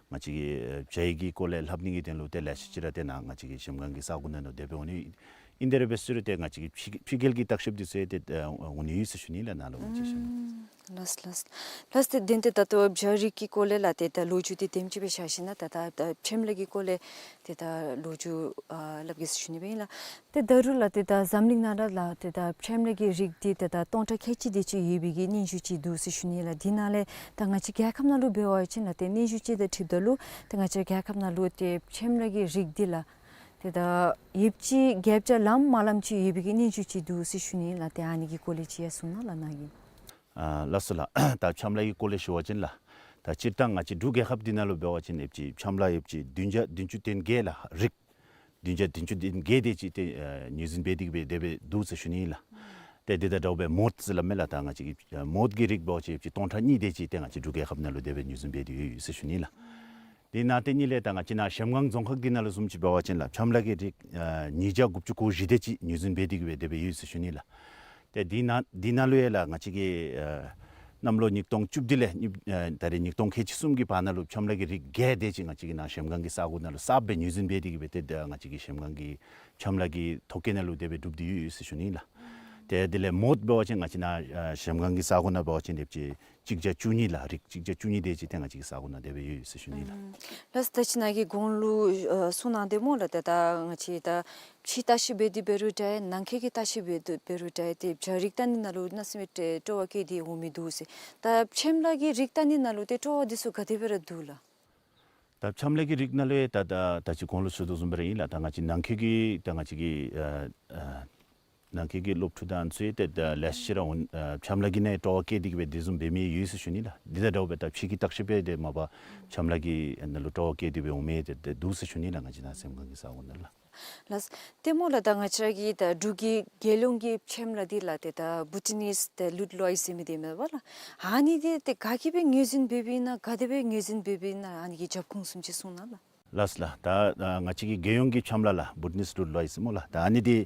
ང་བཅས་ཀྱི་ཨ་བྱ་ཡི་གི་སྐོར་ལས་ལྷབ་ནི་གི་དོན་ལུ་ཏེ་ལེ་ཤ་ཅིག་ར་ཏེ་ནཱ་ང་བཅས་ཀྱི་གཞལམ་སྒང་གི་ས་གོ་ནང་ལུ་དེ་སྦེ་འོང་ནི་ ཨིན་དེ་ར་འབད་ཟེར་རུང་ཏེ་ང་བཅས་ཀྱི་ཕྱི་ཕྱི་རྒྱལ་གྱི་བརྟག་ཞིབ་འདི་ཚུ་ཡང་ཏེ་ཨ་འོང་ནི་ཡོད་ཟེར་ཞུ་ནི་ལགས། ནཱ་ལུ་ང་བཅས་ཞིབ་འཇུག་ལགས་ལགས། ལགས་ཏེ་དེ་ལས་ཏེ་ད་ལྟོ་བྱ་རིགས་ཀྱི་སྐོར་ལས་ལགས་ཏེ་ད་ལོ་རྒྱུས་འདི་དེམ་ཅིག་སྦེ་བཞག་ཞིནམ་ལས་ད་ད་ད་ཕྱེམ་ལ་གི་སྐོར་ལས་ཏེ་ད་ལོ་རྒྱུས་ཨ་སླབ་གེ་ཟེར་ཞུ་ནི་སྦེ་ཨིན་ལགས། ཏེ་ད་རུང་ལགས་ཏེ་ད་འཛམ་གླིང་ནང་ལུ་ལགས་ཏེ་ད་ཕྱེམ་ལ་གི་རིགས་འདི་ཏེ་ད་སྟོང་ཕྲག་ཁལ་གཅིག་དེ་ཅིག་ཡོད་པའི་གི་སྙན་ཞུ་ཅིག་འདུག་ཟེར་ཞུ་ནི་ལགས། དེ་ནང་ལས་ད་ང་བཅས་རྒྱལ་ཁབ་ནང་ལུ་འབད་བ་ཅིན་ལགས་ཏེ་སྙན་ཞུ་ཅིག་དང་འཁྲིལཝ་ད་ལུ་ཏེ་ང་བཅས་རྒྱལ་ཁབ་ནང་ལུ་ཏེ་ཕྱེམ་ལ་གི་རིགས་འདི་ལགས་ཏེ་ད་ཡོདཔ་ཅིག་བརྒྱ་ཆ་ལམ་མ་ལམ་ཅིག་ཡོད་པའི་གི་སྙན་ཞུ་ཅིག་འདུག་ཟེར་ཞུ་ནི་ལགས། ཏེ་ཨ་ནི་གི་སྐོར་ལས་ཅིག་ཡང་གསུང་གནང་ལགས་ནཱ་གིས། ཨ་ལགས་སོ་ལགས། ད་ཕྱེམ་ལ་གི་སྐོར་ལས་ཞུ་བ་ཅིན་ལགས་ད་སྤྱིར་བཏང་ང་བཅས་འབྲུག་རྒྱལ་ཁབ་འདི་ནང་ལུ་འབད་བ་ཅིན་ཡོདཔ་ཅིག་ཕྱེམ་ལ་ཡོདཔ་ཅིག་བདུན་བརྒྱ་བདུན་ཅུ་དོན་བརྒྱད་ལགས། རིགས་བདུན་བརྒྱ་བདུན་ཅུ་དོན་བརྒྱད་དེ་ཅིག་ཏེ་ཨ་ངོས་འཛིན་འབད་དེ་གི་སྦེ་དེ་སྦེ་འདུག་ཟེར་ཞུ་ནི་ལགས། ཏེ་དེ་དང་འདྲཝ་སྦེ་མོཌ་ཟེར་སླབ་མས་ལགས། ད་ང་བཅས་ཀྱི་ཨ་མོཌ་ཀྱི་རིགས་འབད་བ་ཅིན་ཡོདཔ་ཅིག་སྟོང་ཕྲག་གཉིས་དེ་ཅིག་ཏེ་ང་བཅས་འབྲུག་རྒྱལ་ཁབ་ནང་ལུ་དེ་སྦེ་ངོས་འཛིན་འབད་དེ་ཡོད་ཡོད་ཟེར་ཞུ་ནི་ལགས། དེ་ནང་དེ་ཉིད་ལས་ད་ང་བཅས་ནཱ་གཞལམ་སྒང་རྫོང་ཁག་འདི་ནང་ལུ་བཟུམ་ཅིག་འབད་བ་ཅིན་ལགས་ཕྱེམ་ལ་གི་རིགས་ཨ་ཉིས་བརྒྱ་དགུ་བཅུ་གོ་བཞི་དེ་ཅིག་ངོས་འཛིན་འབད་དེ་གི་སྦེ་དེ་སྦེ་ཡོད་ཟེར་ཞུ་ནི་ལགས། ཏེ་དེ་ནང་དེ་ནང་ལུ་ཡང་ལགས་ང་བཅས་ཀྱི་ཨ་གནམ་ལོ་ཉིས་སྟོང་བཅུ་བདུན་ལས་ཨ་ད་རེས་ཉིས་སྟོང་ཁལ་གཅིག་གསུམ་གྱི་བར་ན་ལུ་ཕྱེམ་ལ་གི་རིགས་བརྒྱད་དེ་ཅིག་ང་བཅས་ཀྱི་ནཱ་གཞལམ་སྒང་གི་ས་གོ་ནང་ལུ་གསརཔ་སྦེ་ངོས་འཛིན་འབད་དེ་གི་སྦེ་ཏེ་ད་ང་བཅས་ཀྱི་གཞལམ་སྒང་གི་ཕྱེམ་ལ་གི་ཐོ་བཀོད་ནང་ལུ་དེ་སྦེ་གྲུབ་སྟེ་ཡོད་ཡོད་ཟེར་ཞུ་ནི་ལགས། ཏེ་དེ་ལས་མོཌ་འབད་བ་ཅིན་ང་བཅས་ནཱ་ཨ་གཞལམ་སྒང་གི་ས་གོ་ནང་འབད་བ་ཅིན་ཡོདཔ་ཅིག་གཅིག་བརྒྱ་བཅུ་གཉིས་ལགས། རིགས་གཅིག་བརྒྱ་བཅུ་གཉིས་དེ་ཅིག་ཏེ་ང་བཅས་ཀྱི་ས་གོ་ནང་དེ་སྦེ་ཡོད་ཡོད་ཟེར་ཞུ་ནི་ལགས། ལགས་ད་ཅི་ནཱ་གིས་གོང་ལུ་ཨ་གསུང་གནང་དེ་སྨོ་ལགས། ད་ད་ང་བཅས་ད་ཕྱི་བརྟག་ཞིབ་འབད་དེ་འབད་རུང་འདྲ་ནང་འཁོད་ཀྱི་བརྟག་ཞིབ་འབད་དེ་འབད་རུང་འདྲ་ཏེ་བྱ་རིགས་བལྟ་ནི་ནང་ལུ་གནམ་མེད་ས་མེད་ཏེ་སྤྲོ་བ་བསྐྱེད་དེ་འོང་མི་འདུག་ཟེར། ད་ཕྱེམ་ལ་གི་རིགས་བལྟ་ནི་ནང་ལུ་ཏེ་སྤྲོ་བ་འདི་ཚུ་ག་དེ་སྦེ་ར་འདུག་ལགས། ད་ཕྱེམ་ལ་གི་རིགས་ནང་ལུ་ཡང་ད་ད་ད་ཅི་གོང་ལུ་ཞུ་དོ་བཟུམ་སྦེ་ར་ཨིན་ལགས། ད་ང་བཅས་ནང་འཁོད་ཀྱི་ད་ང་བཅས་ཀྱི་ཨ་ཨ་ནང་འཁོད་ཀྱི་སློབ་ཕྲུག་དང་ཚུ་ཡང་ཏེ་ད་ལེ་ཤ་ཅིག་ར་འོང་ཨ་ཕྱེམ་ལ་གི་ནང་སྤྲོ་བ་བསྐྱེད་དེ་གི་སྦེ་དེ་བཟུམ་འབད་མི་ཡོད་ཟེར་ཞུ་ནི་ལགས། དེ་དང་འདྲཝ་སྦེ་ད་ཕྱི་གི་བརྟག་ཞིབ་འབད་དེ་མ་པ་ཕྱེམ་ལ་གི་ནང་ལུ་སྤྲོ་བ་བསྐྱེད་དེ་སྦེ་འོང་མི་ཏེ་ཏེ་འདུག་ཟེར་ཞུ་ནི་ལགས། ང་བཅས་ནཱ་གཞལམ་སྒང་གི་ས་གོ་ནང་ལུ་ལགས། ལགས། ཏེ་སྨོ་ལགས་ད་ང་བཅས་ར་གི་ད་འབྲུག་གི་རྒྱལ་ཡོངས་ཀྱི་ཕྱེམ་ལ་འདི་ལགས་ཏེ་ད་བུ་ཊི་ནིས་ཏེ་ལུཌ་ལོའི་ཟེར་མི་འདི་མས་པ་ལགས། ཨ་ནི་འདི་ཏེ་ག་གིས་སྦེ་ངོས་འཛིན་འབད་འབདཝ་ཨིན་ན་ག་དེ་སྦེ་ངོས་འཛིན་འབད་འབདཝ་ཨིན་ན་ཨ་ནི་གི་རྒྱབ་ཁུངས་བཟུམ་ཅིག་གསུང་གནང་ལགས། ལགས་ལགས། ད་ཨ་ང་བཅས་ཀྱི་རྒྱལ་ཡོངས་ཀྱི་ཕྱེམ་ལ་ལགས་བུ་ཊི་ནིས་ལུཌ་ལོའི་ཟེར་སྨོ་ལགས། ད་ཨ་ནི་འདི་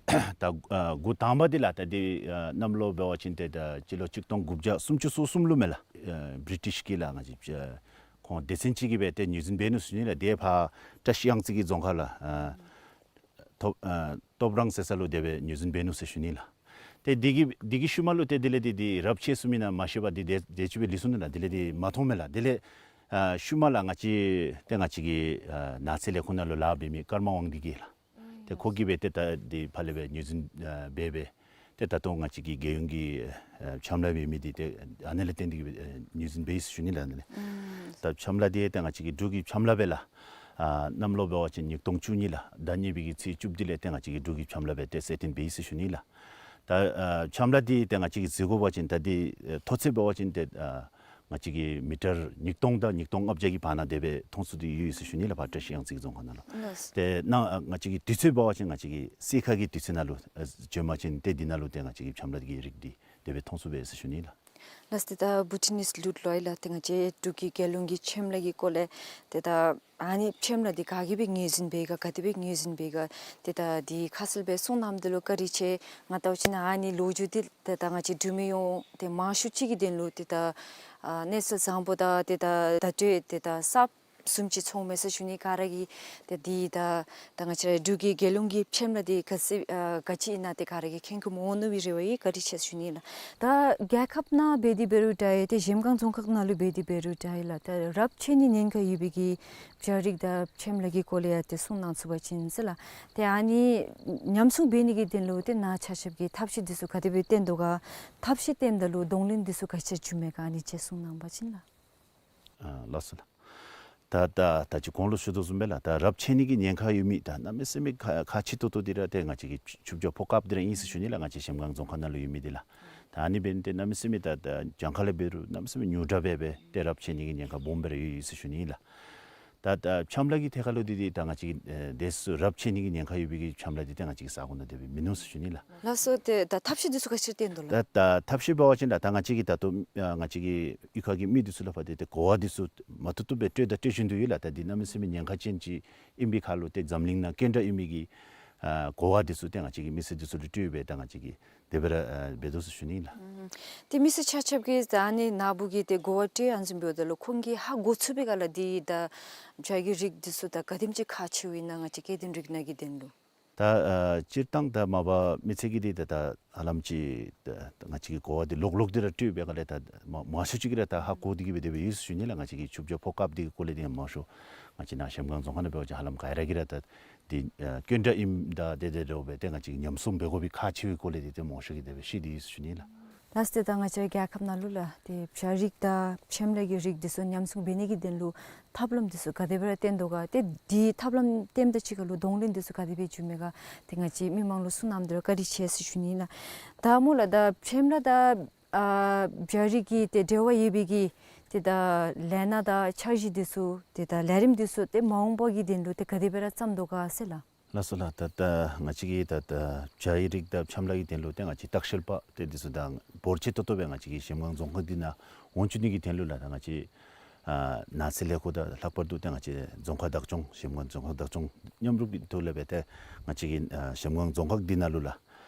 ད་ཨ་འགོ་དང་པ་འདི་ལགས་ད་འདི་ཨ་གནམ་ལོ་འབད་བ་ཅིན་ཏེ་ད་སྤྱི་ལོ་གཅིག་སྟོང་དགུ་བརྒྱ་སུམ་ཅུ་སོ་གསུམ་ལུ་མས་ལགས། ཨ་བི་རི་ཊིཤ་གིས་ལགས་ང་བཅས་ཨ་ཁོང་སྡེ་ཚན་ཅིག་གིས་སྦེ་ཏེ་ངོས་འཛིན་འབད་ནུག་ཟེར་ཞུ་ནི་ལགས། དེ་ཕར་བཀྲ་ཤིས་གཡང་རྩེ་གི་རྫོང་ཁག་ལགས་ཨ་ཐོབ་ཨ་ཐོབ་རང་ཟེར་ས་ལུ་དེ་སྦེ་ངོས་འཛིན་འབད་ནུག་ཟེར་ཞུ་ནི་ལགས། ཏེ་དེ་གི་དེ་གི་ཤུལ་མ་ལུ་ཏེ་དེ་ལས་འདི་འདི་རབས་ཆད་སོང་མི་ཨིན་ན་མ་ཤེས་པར་འདི་དེ་དེ་ཅིག་སྦེ་ལུས་སོང་ནུག་ལགས། དེ་ལས་འདི་མ་མཐོང་མས་ལགས། དེ་ལས་ཨ་ཤུལ་མ་ལགས་ང་བཅས་ཏེ་ང་བཅས་ཀྱི་ཨ་ནགས་ཚལ་ལས་ཁུངས་ནང་ལུ་ལཱ་འབད་མི་ཀརྨ་དབང་འདུས་གིས་ལགས། ཏེ་ཁོ་གིས་སྦེ་ཏེ་ད་འདི་ཕར་ལས་སྦེ་ངོས་འཛིན་ཨ་འབད་སྦེ་ཏེ་ད་ལྟོ་ང་བཅས་ཀྱི་རྒྱལ་ཡོངས་ཀྱི་ཨ་ཕྱེམ་ལ་འབད་མི་འདི་ཏེ་ཨ་ནི་ལས་བརྟེན་ཏེ་གིས་སྦེ་ཨ་ངོས་འཛིན་འབད་ཡི་ཟེར་ཞུ་ནི་ལགས། ཨ་ནི་ལས་ད་ཕྱེམ་ལ་འདི་ཏེ་ང་བཅས་ཀྱི་འབྲུག་གི་ཕྱེམ་ལ་སྦེ་ལགས། ཨ་གནམ་ལོ་འབད་བ་ཅིན་ཉིས་སྟོང་བཅུ་གཉིས་ལགས། ཟླ་གཉིས་པའི་གི་ཚེས་བཅུ་བདུན་ལས་ཏེ་ང་བཅས་ཀྱི་འབྲུག་གི་ཕྱེམ་ལ་སྦེ་ཏེ་གསལ་སྟོན་འབད་ཡི་ཟེར་ཞུ་ནི་ལགས། ད་ཨ་ཕྱེམ་ལ་འདི་ཏེ་ང་བཅས་ཀྱིས་གཟིགས་དགོ་པ་ཅིན་ད་འདི་ཨ་མཐོ་ཚད་འབད་བ་ཅིན་ཏེ་ཨ་ང་བཅས་ཀྱི་མི་ཊར་ཉིས་སྟོང་དང་ཉིས་སྟོང་ལྔ་བརྒྱ་གི་བར་ན་དེ་སྦེ་མཐོང་ཚུགས་ཏེ་ཡོད་ཡོད་ཟེར་ཞུ་ནི་ལགས། ཕར་བཀྲ་ཤིས་གཡང་རྩེ་གི་རྫོང་ཁག་ནང་ལུ། ལགས། ཏེ་ནཱ་ཨ་ང་བཅས་ཀྱི་དུས་ཚོད་འབད་བ་ཅིན་ང་བཅས་ཀྱི་སེར་ཁ་གི་དུས་ཚོད་ནང་ལུ་ཨ་བྱོན་པ་ཅིན་ཏེ་འདི་ནང་ལུ་ཏེ་ང་བཅས་ཀྱི་ཕྱེམ་ལ་གི་རིགས་འདི་དེ་སྦེ་མཐོང་ཚུགས་པས་ཟེར་ཞུ་ནི་ལགས། ལགས། ཏེ་ད་བུ་ཊི་ནིས་ལུཌ་ལོའི་ལགས་ཏེ་ང་བཅས་འབྲུག་གི་རྒྱལ་ཡོངས་ཀྱི་ཕྱེམ་ལ་གི་སྐོར་ལས་ཏེ་ད་ཨ་ནི་ཕྱེམ་ལ་འདི་ག་གིས་སྦེ་ངོས་འཛིན་འབད་ག་ག་དེ་སྦེ་ངོས་འཛིན་འབད་ག་ཏེ་ད་འདི་ཁ་གསལ་སྦེ་གསུང་གནངམ་ད་ལུ་བཀའ་དྲིན་ཆེ། ང་བལྟ་བ་ཅིན་ཨ་ནི་ལོ་རྒྱུས་འདི་ཏེ་ད་ང་བཅས་འབྲུག་མི་ཡོངས་ཏེ་མང་ཤོས་ཅིག་གི་དོན་ལུ་ཏེ་ད་ཨ་གནས་ཚུལ་བཟང་པོ་དང་ཏེ་ད་བརྡ་སྤྲོད་ཏེ་ད་གསརཔ་བཟུམ་ཅིག་ཚོརཝ་མས་ཟེར་ཞུ་ནི། ག་ར་གིས་ཏེ་འདི་ད་ད་ང་བཅས་ར་འབྲུག་གི་རྒྱལ་ཡོངས་ཀྱི་ཕྱེམ་ལ་འདི་ག་ཅི་ཨ་ག་ཅི་ཨིན་ན་ཏེ་ག་ར་གིས་མཁྱེན་མཁྱེནམ་འོང་ནི་སྦེ་རེ་བ་ཡོད། བཀའ་དྲིན་ཆེ་ཟེར་ཞུ་ནི་ལགས། ད་རྒྱལ་ཁབ་ནང་འབད་དེ་འབད་རུང་འདྲ་ཡི་ཏེ་གཞལམ་སྒང་རྫོང་ཁག་ནང་ལུ་འབད་དེ་འབད་རུང་འདྲ་ཡི་ལགས། ད་རབས་ཆད་ནི་ཉེན་ཁ་ཡོད་པའི་གི་བྱ་རིགས་དང་ཕྱེམ་ལ་གི་སྐོར་ལས་ཡང་ཏེ་གསུང་གནང་ཚུགས་པ་ཅིན་ཟེར་ལགས། ཏེ་ཨ་ནི་ཉམས་སྲུང་འབད་ནི་གི་དོན་ལུ་ཏེ་ནཱ་ཆ་ཁྱབ་ཀྱིས་ཐབས་ཤེས་འདི་ཚུ་ག་དེ་སྦེ་བཏོན་དོ་ག་ཐབས་ཤེས་བཏོནམ་ད་ལུ་གདོང་ལེན་འདི་ཚུ་ག་ཅི་བྱུངམ་མས་ག་ཨ་ནི་ཅིག་གསུང་གནང་པ་ཅིན་ལགས། ཨ་ལགས་སོ་ལགས། ད་ད་ད་ཅི་གོང་ལུ་ཞུ་དོ་བཟུམ་སྦེ་ལགས་ད་རབས་ཆད་ནི་གི་ཉེན་ཁ་ཡོད་མི་ད་གནམ་མེད་ས་མེད་ཁག་ཁག་ཆེ་ཏོག་ཏོ་འདི་ར་ཏེ་ང་བཅས་ཀྱི་ཆུ་ཆུ་བྱ་ཕོ་ཁབ་འདི་ར་ཨིན་ཟེར་ཞུ་ནི་ལགས། ང་བཅས་གཞལམ་སྒང་རྫོང་ཁག་ནང་ལུ་ཡོད་མི་འདི་ལགས། ད་ཨ་ནི་འབདན་ཏེ་གནམ་མེད་ས་མེད་ད་ད་གྱངས་ཁ་ལས་འབད་རུང་གནམ་མེད་ས་མེད་ཉུང་དྲགས་སྦེ་སྦེ་ཏེ་རབས་ཆད་ནི་གི་ཉེན་ཁ་སྦོམ་སྦེ་ར་ཡོད་ཡོད་ཟེར་ཞུ་ནི་ལགས། ད་ད་ཕྱེམ་ལ་གི་ཐད་ཁར་ལུ་འདི་འདི་ད་ང་བཅས་ཀྱི་ཨེ་དེ་ཚུ་རབས་ཆད་ནི་གི་ཉེན་ཁ་ཡོད་པའི་གི་ཕྱེམ་ལ་འདི་ཏེ་ང་བཅས་ཀྱི་ས་གོ་ནང་དེ་སྦེ་མིན་ནུག་ཟེར་ཞུ་ནི་ལགས། ལགས་སོ། ཏེ་ད་ཐབས་ཤེས་འདི་ཚུ་ག་ཅི་བཏོན་དོ་ལགས། ད་ད་ཐབས་ཤེས་འབད་བ་ཅིན་ད་ད་ང་བཅས་ཀྱི་ད་ལྟོ་ཨ་ང་བཅས་ཀྱི་གཡུས་ཁ་གི་མི་འདི་ཚུ་ལུ་ཕར་ཏེ་ཏེ་གོ་བ་འདི་ཚུ་མ་བཏུབ་བཏུབ་སྦེ་སྤྲོད་ད་སྤྲོད་བཞིན་དུ་ཡོད་ལགས། ད་འདི་གནམ་མེད་ས་མེད་ཉེན་ཁ་ཅན་ཅིག་ཨིན་པའི་ཁར་ལུ་ཏེ་འཛམ་གླིང་ནང་སྐད་གྲགས་ཡོད་མི་གི་ཨ་གོ་བ་འདི་ཚུ་ཏེ་ང་བཅས་ཀྱི་མི་སེར་འདི་ཚུ་ལུ་སྤྲོད་སྦེ་ད་ང་བཅས་ཀྱིས་དེ་སྦེ་ར་ཨ་འབད་དོ་ཟེར་ཞུ་ནི་ལགས། ཨུམ། ཏེ་མི་སེར་ཆ་ཁྱབ་ཀྱིས་ད་ཨ་ནི་ནཱ་བུ་གིས་ཏེ་གོ་བ་སྤྲོད་ཨ་ནི་བཟུམ་འབདཝ་ད་ལུ་ཁོང་གིས་ཧ་གོ་ཚུགས་པའི་ག་ལགས་འདི་ད་བྱ་གི་རིགས་འདི་ཚུ་ད་ག་དེམ་ཅིག་ཁག་ཆེཝ་ཨིན་ན་ང་བཅས་སྐྱེ་ལྡན་རིགས་སྣ་གི་དོན་ལུ། ད་ཨ་སྤྱིར་བཏང་ད་མ་པ་མི་སེར་གྱིས་འདི་ད་ད་ཧ་ལམ་ཅིག་ད་ང་བཅས་ཀྱི་གོ་བ་འདི་ལོག་ལོག་འདི་ར་སྤྲོད་པའི་སྒང་ལས་ད་མང་མང་ཤོས་ཅིག་གིས་ར་ད་ཧ་གོ་སྟེ་གི་སྦེ་དེ་སྦེ་ཡོད་ཟེར་ཞུ་ནི་ལགས། ང་བཅས་ཀྱི་ཆུ་བྱ་ཕོ་སྐབས་འདི་གི་སྐོར་ལས་འདི་མང་ཤོས་ང་བཅས་ནཱ་གཞལམ་སྒང་རྫོང་ཁག་ནང་འབད་བ་ཅིན་ཧ་ལམ་ག་ར་གིས་ར་ད་འདི་ཨ་སྐྱོན་འདྲ་ཨིནམ་དང་དེ་དེ་འདྲཝ་སྦེ་ཏེ་ང་བཅས་ཀྱིས་ཉམས་སྲུང་འབད་དགོ་པའི་ཁག་ཆེ་བའི་སྐོར་ལས་འདི་ཏེ་མང་ཤོས་ཀྱིས་དེ་སྦེ་ཤེས་ཏེ་ཡོད་ཟེར་ཞུ་ནི་ལགས། ལགས་སོ། ད་ང་བཅས་རྒྱལ་ཁབ་ནང་ལུ་ལགས་ཏེ་བྱ་རིགས་དང་ཕྱེམ་ལ་གི་རིགས་འདི་ཚུ་ཉམས་སྲུང་འབད་ནི་གི་དོན་ལུ་ཐབས་ལམ་འདི་ཚུ་ག་དེ་སྦེ་ར་བཏོན་དོ་ག། ཏེ་འདི་ཐབས་ལམ་བཏོནམ་དང་གཅིག་ཁར་ལུ་གདོང་ལེན་འདི་ཚུ་ག་དེ་སྦེ་བྱུངམ་མས་ག། ཏེ་ང་བཅས་མི་མང་ལུ་གསུང་གནངམ་འདི་ལུ་བཀའ་དྲིན་ཆེ་ཟེར་ཞུ་ནི་ལགས། ད་སྨོ་ལགས་ད་ཕྱེམ་ལ་དང་ཨ་བྱ་རིགས་ཀྱི་ཏེ་འབྲེལ་བ་ཡོད་པའི་གི་ཏེ་ད་ལས་སྣ་དང་འཆར་གཞི་འདི་ཚུ་ཏེ་ད་ལས་རིམ་འདི་ཚུ་ཏེ་མ་འོངས་པ་གི་དོན་ལུ་ཏེ་ག་དེ་སྦེ་ར་བརྩམ་དོ་ག་ཟེར་ལགས། ལགས་སོ་ལགས། ད་ད་ང་བཅས་ཀྱིས་ད་ད་བྱ་ཡི་རིགས་དང་ཕྱེམ་ལ་གི་དོན་ལུ་ཏེ་ང་བཅས་ལྟ་བཤལ་པ་ཏེ་འདི་ཚུ་ད་འབོར་ཆེ་ཏོག་ཏོ་སྦེ་ང་བཅས་ཀྱི་གཞལམ་སྒང་རྫོང་ཁག་འདི་ནང་འོང་བཅུག་ནི་གི་དོན་ལུ་ལགས་ད་ང་བཅས་ཨ་ནགས་ཚལ་ལས་ཁུངས་དང་ལྷག་པར་དུ་ཏེ་ང་བཅས་རྫོང་ཁག་བདག་སྐྱོང་གཞལམ་སྒང་རྫོང་ཁག་བདག་སྐྱོང་མཉམ་རུབ་ཀྱི་ཐོག་ལས་སྦེ་ཏེ་ང་བཅས་ཀྱི་ཨ་གཞལམ་སྒང་རྫོང་ཁག་འདི་ནང་ལུ་ལགས་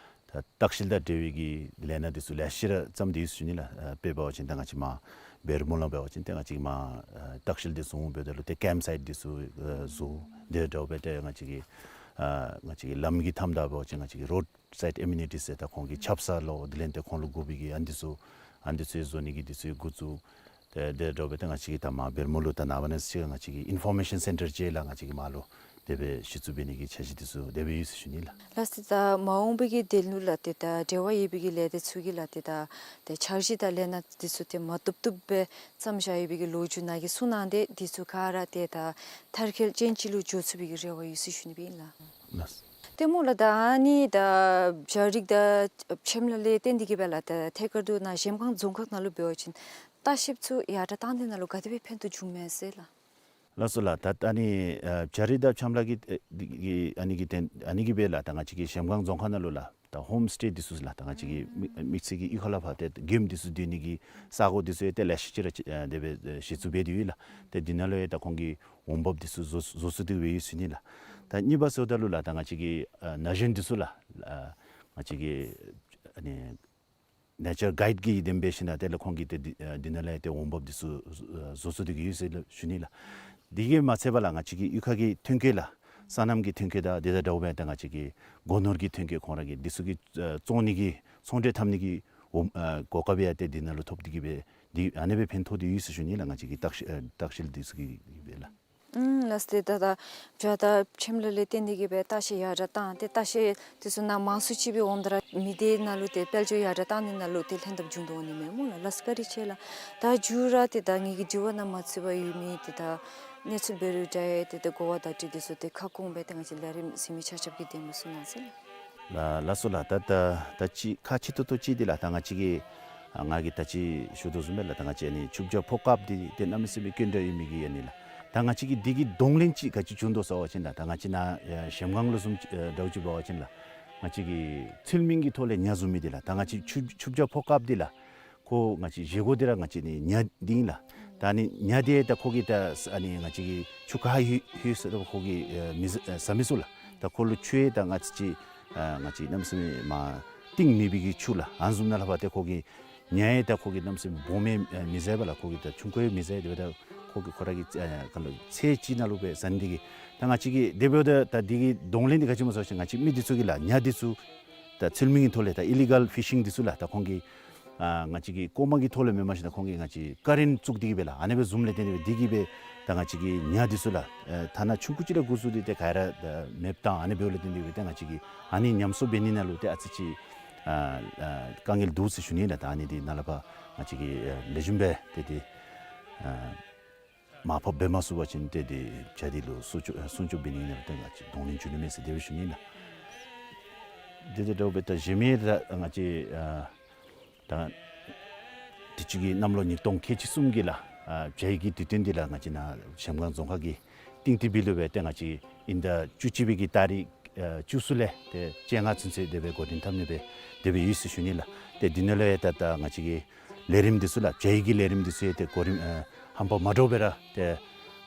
ད་ལྟ་བཤལ་དང་འབྲེལ་བའི་གི་ལས་སྣ་འདི་ཚུ་ལེ་ཤ་ར་བརྩམས་ཏེ་ཡོད་ཟེར་ཞུ་ནི་ལགས། ཨ་དཔེ་འབད་བ་ཅིན་ད་ང་བཅས་མར་བེར་མོ་ལུ་འབད་བ་ཅིན་ཏེ་ང་བཅས་མར་ཨ་ལྟ་བཤལ་འདི་བཟོ་འོང་འབདཝ་ད་ལུ་ཏེ་ཀེམ་སའིཊ་འདི་ཚུ་ཨ་བཟོ། དེ་འདྲཝ་སྦེ་ཏེ་ང་བཅས་ཀྱི་ཨ་ང་བཅས་ཀྱི་ལམ་གྱི་མཐའམ་དང་འབད་བ་ཅིན་ང་བཅས་ཀྱི་རོཌ་སའིཊ་ཨེ་མི་ནི་ཊིས་ཟེར་ད་ཁོང་གི་ཆབ་གསང་ལོ་དེ་ལས་ཏེ་ཁོང་ལུ་དགོ་པའི་གི་ཨ་ནི་འདི་ཚུ་ཨ་ནི་འདི་ཚུ་བཟོ་ནི་གི་འདི་ཚུ་འགོ་བཙུགས། ཏེ་དེ་འདྲཝ་སྦེ་ཏེ་ང་བཅས་ཀྱིས་ད་མར་བེར་མོ་ལུ་ད་ནངས་པ་གནངས་ཚེ་ང་བཅས་ཀྱིས་ཨིན་ཕོར་མེ་ཤཱན་སེན་ཊར་ཅིག་ལགས་ང་བཅས་ཀྱིས་མར་ལུ་དེ་སྦེ་གཞི་བཙུགས་འབད་ནི་གི་འཆར་གཞི་འདི་ཚུ་དེ་སྦེ་ཡོད་ཟེར་ཞུ་ནི་ལགས། ལགས་སོ། ད་མ་འོངས་པའི་གི་དོན་ལུ་ལགས་ཏེ་ད་འབྲེལ་བ་ཡོད་པའི་གི་ལས་སྡེ་ཚུ་གིས་ལགས་ཏེ་ད་ཏེ་འཆར་གཞི་དང་ལས་སྣ་འདི་ཚུ་ཏེ་མ་བཏུབ་བཏུབ་སྦེ་བརྩམས་བཞག་ཡོད་པའི་གི་ལོ་རྒྱུས་ནཱ་གིས་གསུང་གནང་སྟེ་འདི་ཚུ་ག་ར་ཏེ་ད་མཐར་འཁྱོལ་ཅན་ཅིག་ལུ་འགྱོ་ཚུགས་པའི་གི་རེ་བ་ཡོད་ཟེར་ཞུ་ནི་སྦེ་ཨིན་ལགས། ལགས་སོ། ཏེ་སྨོ་ལགས་ད་ཨ་ནི་ད་བྱ་རིགས་དང་ཕྱེམ་ལ་ལས་བརྟེན་ཏེ་གི་སྦེ་ལགས་ད་ཐད་ཀར་དུ་ནཱ་གཞལམ་སྒང་རྫོང་ཁག་ནང་ལུ་འབད་བ་ཅིན་ལྟ་བཤལཔ་ཚུ་ཡར་དྲགས་བཏང་ནི་ནང་ལུ་ག་དེ་སྦེ་ཕན་ཐོགས་བྱུངམ་མས་ཟེར་ལགས། ལགས་སོ་ལགས། ད་ཨ་ནི་ཨ་བྱ་རིགས་དང་ཕྱེམ་ལ་གི་ཨ་གི་ཨ་ནི་གི་དོན་ཨ་ནི་གི་སྦེ་ལགས་ད་ང་བཅས་ཀྱི་གཞལམ་སྒང་རྫོང་ཁག་ནང་ལུ་ལགས་ད་ཧོམ་སི་ཊེ་འདི་ཚུ་ལགས་ད་ང་བཅས་ཀྱི་དམིགས་དམིགས་བསལ་གྱི་གཡུས་ཁ་ལས་ཕར་ཏེ་མགྱོནམ་འདི་ཚུ་སྡོད་ནི་གི་ས་གོ་འདི་ཚུ་ཡང་ཏེ་ལེ་ཤ་ཅིག་ར་ཨ་དེ་སྦེ་ཨ་གཞི་བཙུགས་འབད་དེ་ཡོད་ལགས། ཏེ་འདི་ནང་ལུ་ཡང་ད་ཁོང་གི་འོང་འབབ་འདི་ཚུ་བཟོ་བཟོ་ཚུགས་ཏེ་སྦེ་ཡོད་ཟེར་ཞུ་ནི་ལགས། ད་གཉིས་པ་ཟེརཝ་ད་ལུ་ལགས་ད་ང་བཅས་ཀྱི་ཨ་ན་གཞོན་འདི་ཚུ་ལགས་ཨ་ང་བཅས་ཀྱི་ཨ་ནི་ནེ་ཅར་གའིཌ་ཀྱི་དེ་སྦེ་ཞིནམ་ལས་དེ་ལས་ཁོང་གིས་ཏེ་འདི་ཨ་འདི་ནང་ལས་ཏེ་འོང་འབབ་འདི་ཚུ་ཨ་བཟོ་ཚུགས་ཏེ་གི་ཡོད་ཟེར་ཞུ་ནི་ལགས། དེ་གིས་མ་ཚད་པར་ལགས་ང་བཅས་ཀྱི་གཡུས་ཁ་གི་ཐོན་སྐྱེད་ལགས་སོ་ནམ་གྱི་ཐོན་སྐྱེད་དང་དེ་དང་འདྲཝ་སྦེ་ད་ང་བཅས་ཀྱི་སྒོ་ནོར་གྱི་ཐོན་སྐྱེད་ཁོང་ར་གིས་འདི་ཚུ་གི་ཨ་བཙོང་ནི་གི་ཚོང་འབྲེལ་འཐབ་ནི་གི་འོ་ཨ་གོ་སྐབས་ཡང་ཏེ་འདི་ནང་ལུ་ཐོབ་སྟེ་གི་སྦེ་འདི་ཨ་ནི་སྦེ་ཕན་ཐོགས་ཏེ་ཡོད་ཟེར་ཞུ་ནི་ལགས། ང་བཅས་ཀྱི་ལྟ་བཤལ་ཨ་ལྟ་བཤལ་འདི་ཚུ་གིས་སྦེ་ལགས། ཨུམ་ལགས་སོ། ཏེ་ད་ད་བྱ་དང་ཕྱེམ་ལ་ལས་བརྟེན་ཏེ་གི་སྦེ་ལྟ་བཤལ་ཡར་དྲགས་བཏང་སྟེ་ལྟ་བཤལ་འདི་ཚུ་ནང་མང་སུ་ཅིག་སྦེ་འོངམ་ད་ར་མི་སྡེ་ནང་ལུ་ཏེ་དཔལ་འབྱོར་ཡར་དྲགས་བཏང་ནི་ནང་ལུ་ཏེ་ལྷན་ཐབས་འབྱུང་དོ་འོང་ནི་མས་སྨོ་ལགས། ལགས་སོ་བཀའ་དྲིན་ཆེ་ལགས། ད་མཇུག་ར་ཏེ་ད་ངེ་གི་དྲི་བ་ནང་མ་ཚུད་པར་ཡོད་མི་ཏེ་ད་གནས་ཚུལ་འབད་རུང་འདྲ་ཏེ་ད་གོ་བ་བརྡ་སྤྲོད་འདི་ཚུ་ཏེ་ཁ་སྐོང་སྦེ་ཏེ་ང་བཅས་ལས་རིམ་གཟིགས་མི་ཆ་ཁྱབ་ཀྱི་དོན་ལུ་གསུང་གནང་ཟེར། ལགས་ལགས་སོ་ལགས། ད་ད་ད་ཅི་ཁག་ཆེ་ཏོག་ཏོ་ཅིག་འདི་ལགས་ད་ང་བཅས་ཀྱིས་ཨ་ང་གིས་ད་ཅི་ཞུ་དོ་བཟུམ་སྦེ་ལགས་ད་ང་བཅས་ཨ་ནི་ཆུ་བྱ་ཕོ་སྐབས་འདི་ཏེ་གནམ་མེད་ས་མེད་སྐྱོན་འདྲ་ཡོད་མི་གི་ཨ་ནི་ལགས་ད་ང་བཅས་ཀྱིས་འདི་གི་གདོང་ལེན་ཅིག་ག་ཅི་བྱུང་དོ་ཟེར་བ་ཅིན་ལགས་ད་ང་བཅས་ནཱ་ཨེ་གཞལམ་སྒང་ལུ་བཟུམ་ཨེ་འདྲཝ་ཅིག་འབད་བ་ཅིན་ལགས་ང་བཅས་ཀྱིས་ཚུལ་མིན་གྱི་ཐོག་ལས་ཉ་བཟུང་མི་འདི་ལགས་ད་ང་བཅས་ཆུ་ཆུ་བྱ་ཕོ་སྐབས་འདི་ལགས་ཁོ་ང་བཅས་བཞེས་སྒོ་འདི་ར་ང་བཅས་ནི་ཉ་འདི་ཨིན་ལགས། ད་ཨ་ནི་ཉ་འདི་ད་ཁོ་གིས་ད་ཨ་ནི་ང་བཅས་ཀྱི་ཆུ་ཁར་ལྷོད་ལྷོད་ས་ད་ཁོ་གིས་ཨེ་མི་ཟ་ཨེ་ཟ་མི་ཚུགས་ལགས། ད་ཁོ་ལུ་ཆུ་ཡང་ད་ང་བཅས་ཨ་ང་བཅས་གནམ་མེད་ས་མེད་མར་གཏིང་མེད་པའི་གི་ཆུ་ལགས་ཨ་ནི་བཟུམ་ནང་ལས་ཕར་ཏེ་ཁོ་གིས་ཉ་ཡང་ད་ཁོ་གིས་གནམ་མེད་ས་མེད་སྦོམ་ཡང་ཨེ་མི་ཟ་བས་ལགས། ཁོ་གིས་ད་ཆུང་ཀུ་ཡང་མི་ཟ། དེ་འབདཝ་ད་ཁོ་གིས་ཁོ་ར་གི་ཨེ་ག་ལུ་ཚད་ཅིག་ནང་ལུ་སྦེ་ཟ་ནི་འདི་གིས་ད་ང་བཅས་ཀྱིས་དེ་འབདཝ་ད་ད་འདི་གི་གདོང་ལེན་འདི་ག་ཅི་སྨོ་ཟེར་བ་ཅིན་ང་བཅས་མི་འདི་ཚུ་གིས་ལགས་ཉ་འདི་ཚུ་ད་ཚུལ་མིན་གྱི་ཐོག་ལས་ད་ཨི་ལི་གཱལ་ཕི་ཤིང་འདི་ཚུ་ལགས་ད་ཁོང་གིས་ཨ་ང་བཅས་ཀྱི་ལྐོག་མ་གི་ཐོག་ལས་མེན་པར་ཞིནམ་ད་ཁོང་གིས་ང་བཅས་ཀ་རན་བཙུགས་ཏེ་གི་སྦེ་ལགས་ཨ་ནི་སྦེ་བཟུམ་ལས་བརྟེན་ཏེ་སྦེ་འདི་གིས་སྦེ་ད་ང་བཅས་ཀྱི་ཉ་འདི་ཚུ་ལགས་ཨེ་ཐ་ན་ཆུང་ཀུ་ཅིག་ར་འགོ་བཙུགས་ཏེ་ཏེ་ག་ར་ད་མེདཔ་བཏང་ཨ་ནི་འབདཝ་ལས་བརྟེན་ཏེ་སྦེ་ད་ང་བཅས་ཀྱིས་ཨ་ནི་ཉམས་གསོ་འབད་ནི་ནང་ལུ་ཏེ་ཨ་ཙི་ཅིག་ཨ་ཨ་དཀའ་ངལ་འདུག་ཟེར་ཞུ་ནི་ལགས། ད་ཨ་ནི་འདི་ནང་ལས་ཕར་ང་བཅས་ཀྱིས་ཨ་ལེགས་ཤོམ་སྦེ་ཏེ་ཏེ་ཨ་མར་ཕབ་འབད་མ་ཚུགས་པ་ཅིན་ཏེ་འདི་བྱ་འདི་ལུ་སྲུང་སྐྱོབ་ཨེ་སྲུང་སྐྱོབ་འབད་ནི་ནང་ལུ་ཏེ་ང་བཅས་གདོང་ལེན་འབྱུང་ནི་མས་ཟེར་དེ་སྦེ་ཞུ་ནི་ལགས། དེ་དང་འདྲཝ་སྦེ་ད་གཞན་མི་ད་ང་བཅས་ཨ་ད་དུས་ཅི་གི་གནམ་ལོ་ཉིས་སྟོང་ཁལ་གཅིག་གསུམ་གྱི་ལགས་ཨ་བྱ་ཡི་གི་དུས་སྟོན་འདི་ལགས་ང་བཅས་ནཱ་གཞལམ་སྒང་རྫོང་ཁག་གི་ཏིང་ཏི་བི་ལུ་སྦེ་ཏེ་ང་བཅས་དབྱིན་ཟླ་བཅུ་གཅིག་པའི་གི་ཏ་རིག་ཨ་བཅུ་གསུམ་ལས་ཏེ་བཅོ་ལྔ་ཚུན་ཚོད་དེ་སྦེ་འགོ་འདྲེན་འཐབ་ནི་སྦེ་དེ་སྦེ་ཡོད་ཟེར་ཞུ་ནི་ལགས། ཏེ་འདི་ནང་ལུ་ཡང་ད་ད་ང་བཅས་ཀྱི་ལས་རིམ་འདི་ཚུ་ལགས་བྱ་ཡི་གི་ལས་རིམ་འདི་ཚུ་ཡང་ཏེ་གོ་རིམ་ཨ་ཧམ་པ་མ་འདྲཝ་སྦེ་ར་ཏེ་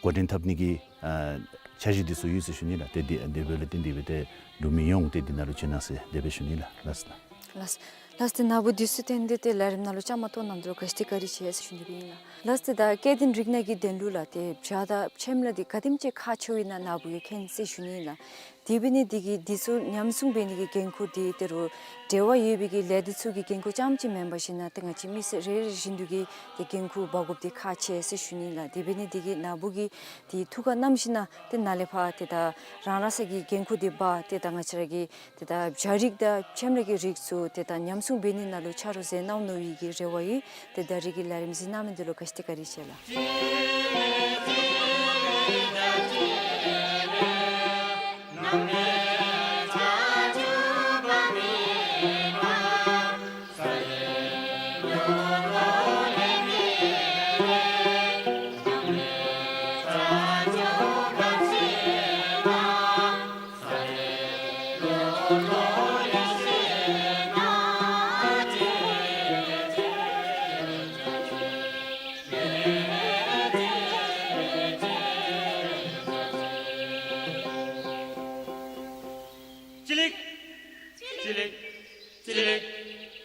འགོ་འདྲེན་འཐབ་ནི་གི་ཨ་འཆར་གཞི་འདི་ཚུ་ཡོད་ཟེར་ཞུ་ནི་ལགས། ཏེ་འདི་དེ་སྦེ་ལས་ཏེ་འདི་སྦེ་ཏེ་འབྲུག་མི་ཡོངས་ཏེ་འདི་ནང་ལུ་བྱོན་གནང་ཟེར་དེ་སྦེ་ཞུ་ནི་ལགས། ལགས་སོ་ལགས། ལགས། ལགས་ཏེ་ན་བུ་འདི་ཚུ་བཏོན་ཏེ་ཏེ་ལས་རིམ་ནང་ལུ་བཅའ་མར་གཏོགས་གནང་མི་འདི་ལུ་ག་ཅི་དེ་བཀའ་དྲིན་ཆེ་ཟེར་ཞུ་ནི་སྦེ་ཨིན་ལགས། ལགས་ཏེ་ད་སྐྱེ་ལྡན་རིགས་སྣ་གི་དོན་ལུ་ལགས་ཏེ་བྱ་དང་ཕྱེམ་ལ་འདི་ག་དེམ་ཅིག་ཁག་ཆེཝ་ཨིན་ན་ན་བུ་གིས་མཁྱེན་ཟེར་ཞུ་ནི་ཨིན་ལགས། དེ་འབད་ནི་འདི་གིས་འདི་ཚུ་ཉམས་སྲུང་འབད་ནི་གི་འགན་ཁུར་འདི་ད་རུང་འབྲེལ་བ་ཡོད་པའི་གི་ལས་སྡེ་ཚུ་གི་འགན་ཁུར་རྐྱངམ་ཅིག་མེན་པར་ཞིན་ན་ཏེ་ང་བཅས་མི་སེར་རེ་རེ་བཞིན་དུ་གིས་ཏེ་འགན་ཁུར་འབག་དགོཔ་འདི་ཁག་ཆེ་ཟེར་ཞུ་ནི་ཨིན་ལགས། དེ་འབད་ནི་འདི་གིས་ན་བུ་གིས་ཏེ་ཐུགས་ཁར་བསྣམས་ཞིན་ན་ཏེ་ནཱ་ལས་ཕར་ཏེ་ད་རང་རང་སོ་གི་འགན་ཁུར་འདི་འབག་ཏེ་ད་ང་བཅས་ར་གི་ཏེ་ད་བྱ་རིགས་དང་ཕྱེམ་ལ་གི་རིགས་ཚུ་ཏེ་ད་ཉམས་སྲུང་འབད་ནི་ནང་ལུ་ཆ་རོགས་མཛད་གནང་ནི་ཨིན་གྱི་རེ་བ་ཡོད། ཏེ་ད་རིས་ཀྱི་ལས་རིམ་གཟིགས་གནང་མི་འདི་ལུ་ག་ཅི་དེ་བཀའ་དྲིན་ཆེ་ལགས།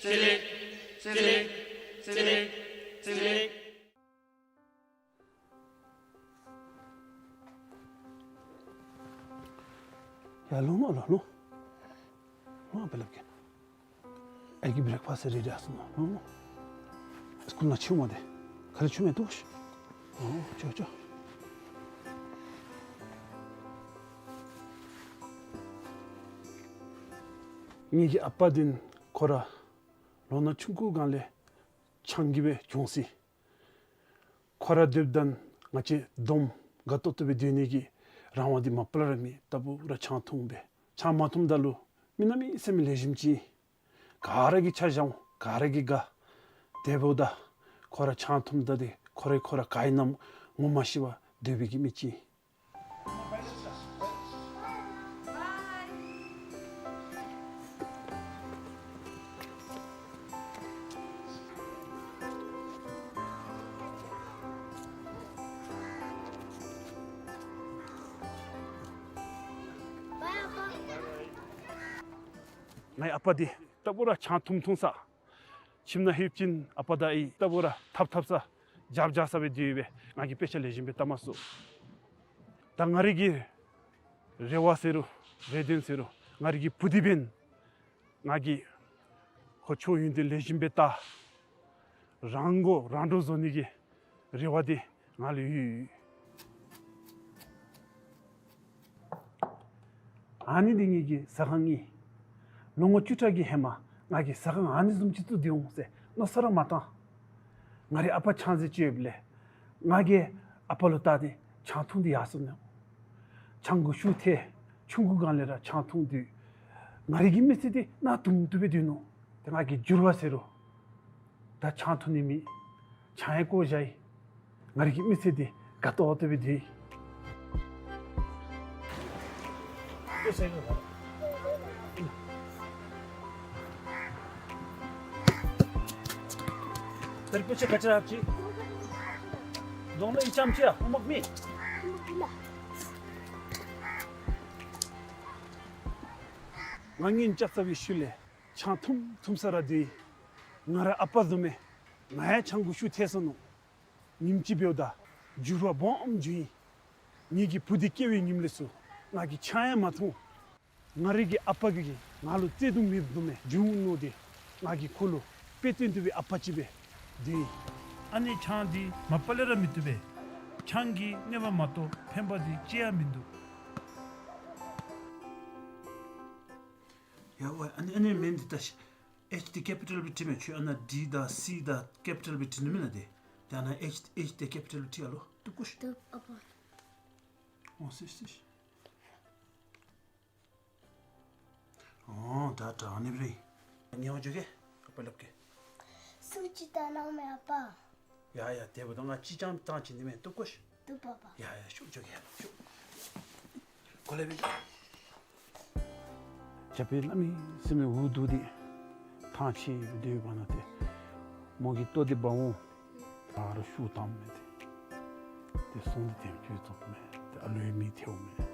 ཅི་ལིག། ཅི་ལིག། ཅི་ལིག། ཅི་ལིག། ཡར་ལོང་ལོ་ལོང་། ལོང་ཨ་པ་ལགས་ཀྱི། ཨའི་གི་བྲེག་ཕཱསི་རེ་ཌི་ཨིན་ཟེར་མནོ། ལོང་ལོང་། སི་ཀུལ་ནང་ཕྱདཔ་མས་ཏེ། ག་ལས་ཕྱདཔ་མས་ཏེ་ཤིག། ཨོ་ཅོག་ཅོག། ངེ་གི་ཨ་པ་འདི་ཁོ་ར་ལོ་ན་ཆུང་ཀུའི་སྒང་ལས་ཆང་གིས་སྦེ་གྱོངས་ཅི། ཁོ་ར་སྡོདཔ་ད་ང་བཅས་བསྡོམས་དགའ་ཏོག་ཏོ་སྦེ་སྡོད་ནི་གི་རང་དབང་འདི་མ་པ་ལས་ར་མེད། རྟག་བུ་ར་ཆང་འཐུང་སྦེ། ཆང་མ་འཐུངམ་ད་ལུ་མི་གནམ་མེད་ས་མེད་ལེགས་ཤོམ་ཅིག། ག་ར་གིས་ཆ་བཞག་འོང་། ག་ར་གིས་དགའ། དེ་འབདཝ་ད་ཁོ་ར་ཆང་འཐུངམ་ད་འདི་ཁོ་ར་ཁོ་ར་ག་ཨིན་ན་ངོ་མ་ཤེས་པར་སྡོད་པའི་གི་མི་ཅིག། ངེའི་ཨ་པ་འདི་རྟག་བུ་ར་ཆང་འཐུང་འཐུང་ས། ཁྱིམ་ནང་ལྷོདཔ་ཅིག་ཨ་པ་དང་ཨའི་རྟག་བུ་ར་འཐབ་འཐབ་ས་རྒྱབ་རྒྱབ་ས་སྦེ་སྡོད་ཡོད་པས། ང་གིས་དཔེ་ཆ་ལེགས་ཤོམ་སྦེ་བལྟ་མ་ཚུགས། ད་ང་རའི་གི་རེ་བ་ཟེར་རུང་རེ་འདུན་ཟེར་རུང་ང་རའི་གི་བུ་འདི་འབདན་ང་གིས་ཁོ་ཆོས་ཡོན་ཏན་ལེགས་ཤོམ་སྦེ་བལྟ། རང་མགོ་རང་འདྲོངས་བཟོ་ནི་གི་རེ་བ་འདི་ང་ལུ་ཡོད། ཨ་ནི་འདི་ངེ་གི་ཟ་ཁང་ཨིན། ལོ་ངོ་བཅུ་ཕྲག་གི་ཧེ་མ་ང་གིས་ཟ་ཁང་ཨ་ནི་བཟུམ་ཅིག་བཙུགས་སྡོད་འོང་ཟེར་མནོ་བསམ་ར་མ་བཏང་། ང་རའི་ཨ་པ་ཆང་རྫས་སྤྱོད་ཡོདཔ་ལས་ང་གིས་ཨ་པ་ལུ་བལྟ་སྟེ་ཆང་འཐུང་སྟེ་ཡར་སོ་ནུག། ཆང་གོང་ཤུགས་ཐལ། ཆུང་ཀུའི་སྒང་ལས་ར་ཆང་འཐུང་སྡོད། ང་རའི་གི་མི་ཚེ་འདི་གནག་དུང་དུ་སྦེ་སྡོད་ནུག། ཏེ་ང་གིས་འགྱུར་བ་ཟེར་རུང་ད་ཆང་འཐུང་ནི་མེད། ཆང་ཡང་བཀོ་བཞག་ཡི། ང་རའི་གི་མི་ཚེ་འདི་དགའ་ཏོག་ཏོ་སྦེ་སྡོད་ཡི། ང་གཉེན་རྐྱབ་ཚར་བའི་ཤུལ་ལས་ཆང་འཐུང་འཐུང་ས་ར་སྡོད་ཡི། ང་རའི་ཨ་པ་བཟུམ་སྦེ་ང་ཡང་ཆང་གོང་ཤུགས་ཐལ་སོ་ནུག། ཉིནམ་ཅིག་འབདཝ་ད་འགྱུར་བ་སྦོམ་བྱུང་ཡི། ངེ་གི་བུ་འདི་སྐྱེ་བའི་ཉིནམ་ལས་ཚུར་ང་གིས་ཆང་ཡང་མ་འཐུང་། ང་རའི་གི་ཨ་པ་གིས་ང་ལུ་བརྩེ་གདུང་མེདཔ་བཟུམ་སྦེ་བྱུང་ནུག་ཏེ་ང་གིས་ཁོ་ལུ་དཔེ་སྟོན་བཏུབ་པའི་ཨ་པ་ཅིག་སྦེ་སྡོད་ཡི། ཨ་ནི་ཆང་འདི་མ་པ་ལས་ར་མི་བཏུབ་པས། ཆང་གི་གནོད་པ་མ་གཏོགས་ཕན་པ་འདི་ཅི་ཡང་མིན་འདུག། ཡ་ཝའི་ཨ་ནི་ཨ་ནི་མིང་འདི་ད་ཨེཆ་འདི་ཀེ་པི་ཊལ་སྦེ་བྲིས་མས། ཁྱོད་ཨ་ནཱ་ཌི་དང་སི་དང་ཀེ་པི་ཊལ་སྦེ་བྲིས་ནི་མེན་ན་ཏེ། ཏེ་ཨ་ནཱ་ཨེཆ་ཨེཆ་འདི་ཀེ་པི་ཊལ་སྦེ་བྲིས་ཨ་ལོ། བཏུབ་གོ་ཤིག། བཏུབ་ཨ་པ། ཨོ་སི་སི། ཨོ་ད་ད་ཨ་ནི་སྦེ་རེད། ངལ་བ་འཇུ་གེ། ཨ་པ་སླབ་གེ། སུ་ཅིག་བལྟ་གནང་མས་ཨ་པ། ཡ་ཡ་དེ་འབདཝ་ད་ང་ཅིག་རྐྱངམ་བཏང་བྱིན་ནི་མས། བཏུབ་གོ་ཤིག། བཏུབ་པ་པ། ཡ་ཡ་ཤོག་འཇུ་གེ་ཤོག། གོ་ལེ་སྦེ། རྒྱབ་པའི་གནམ་མེད་ས་མེད་འུ་སྡུག་སྟེ་ཐང་ཆད་སྡོད་པ་ན་ཏེ་མོ་གིས་ལྟོ་འདི་འབག་འོང་། ཨ་རོགས་ཤུགས་བཏངམ་མས་ཏེ། ཏེ་སོང་སྟེ་དེ་བཅུད་བཙོངམ་མས། ཏེ་ཨ་ལོའི་མིག་ཐལཝ་མས།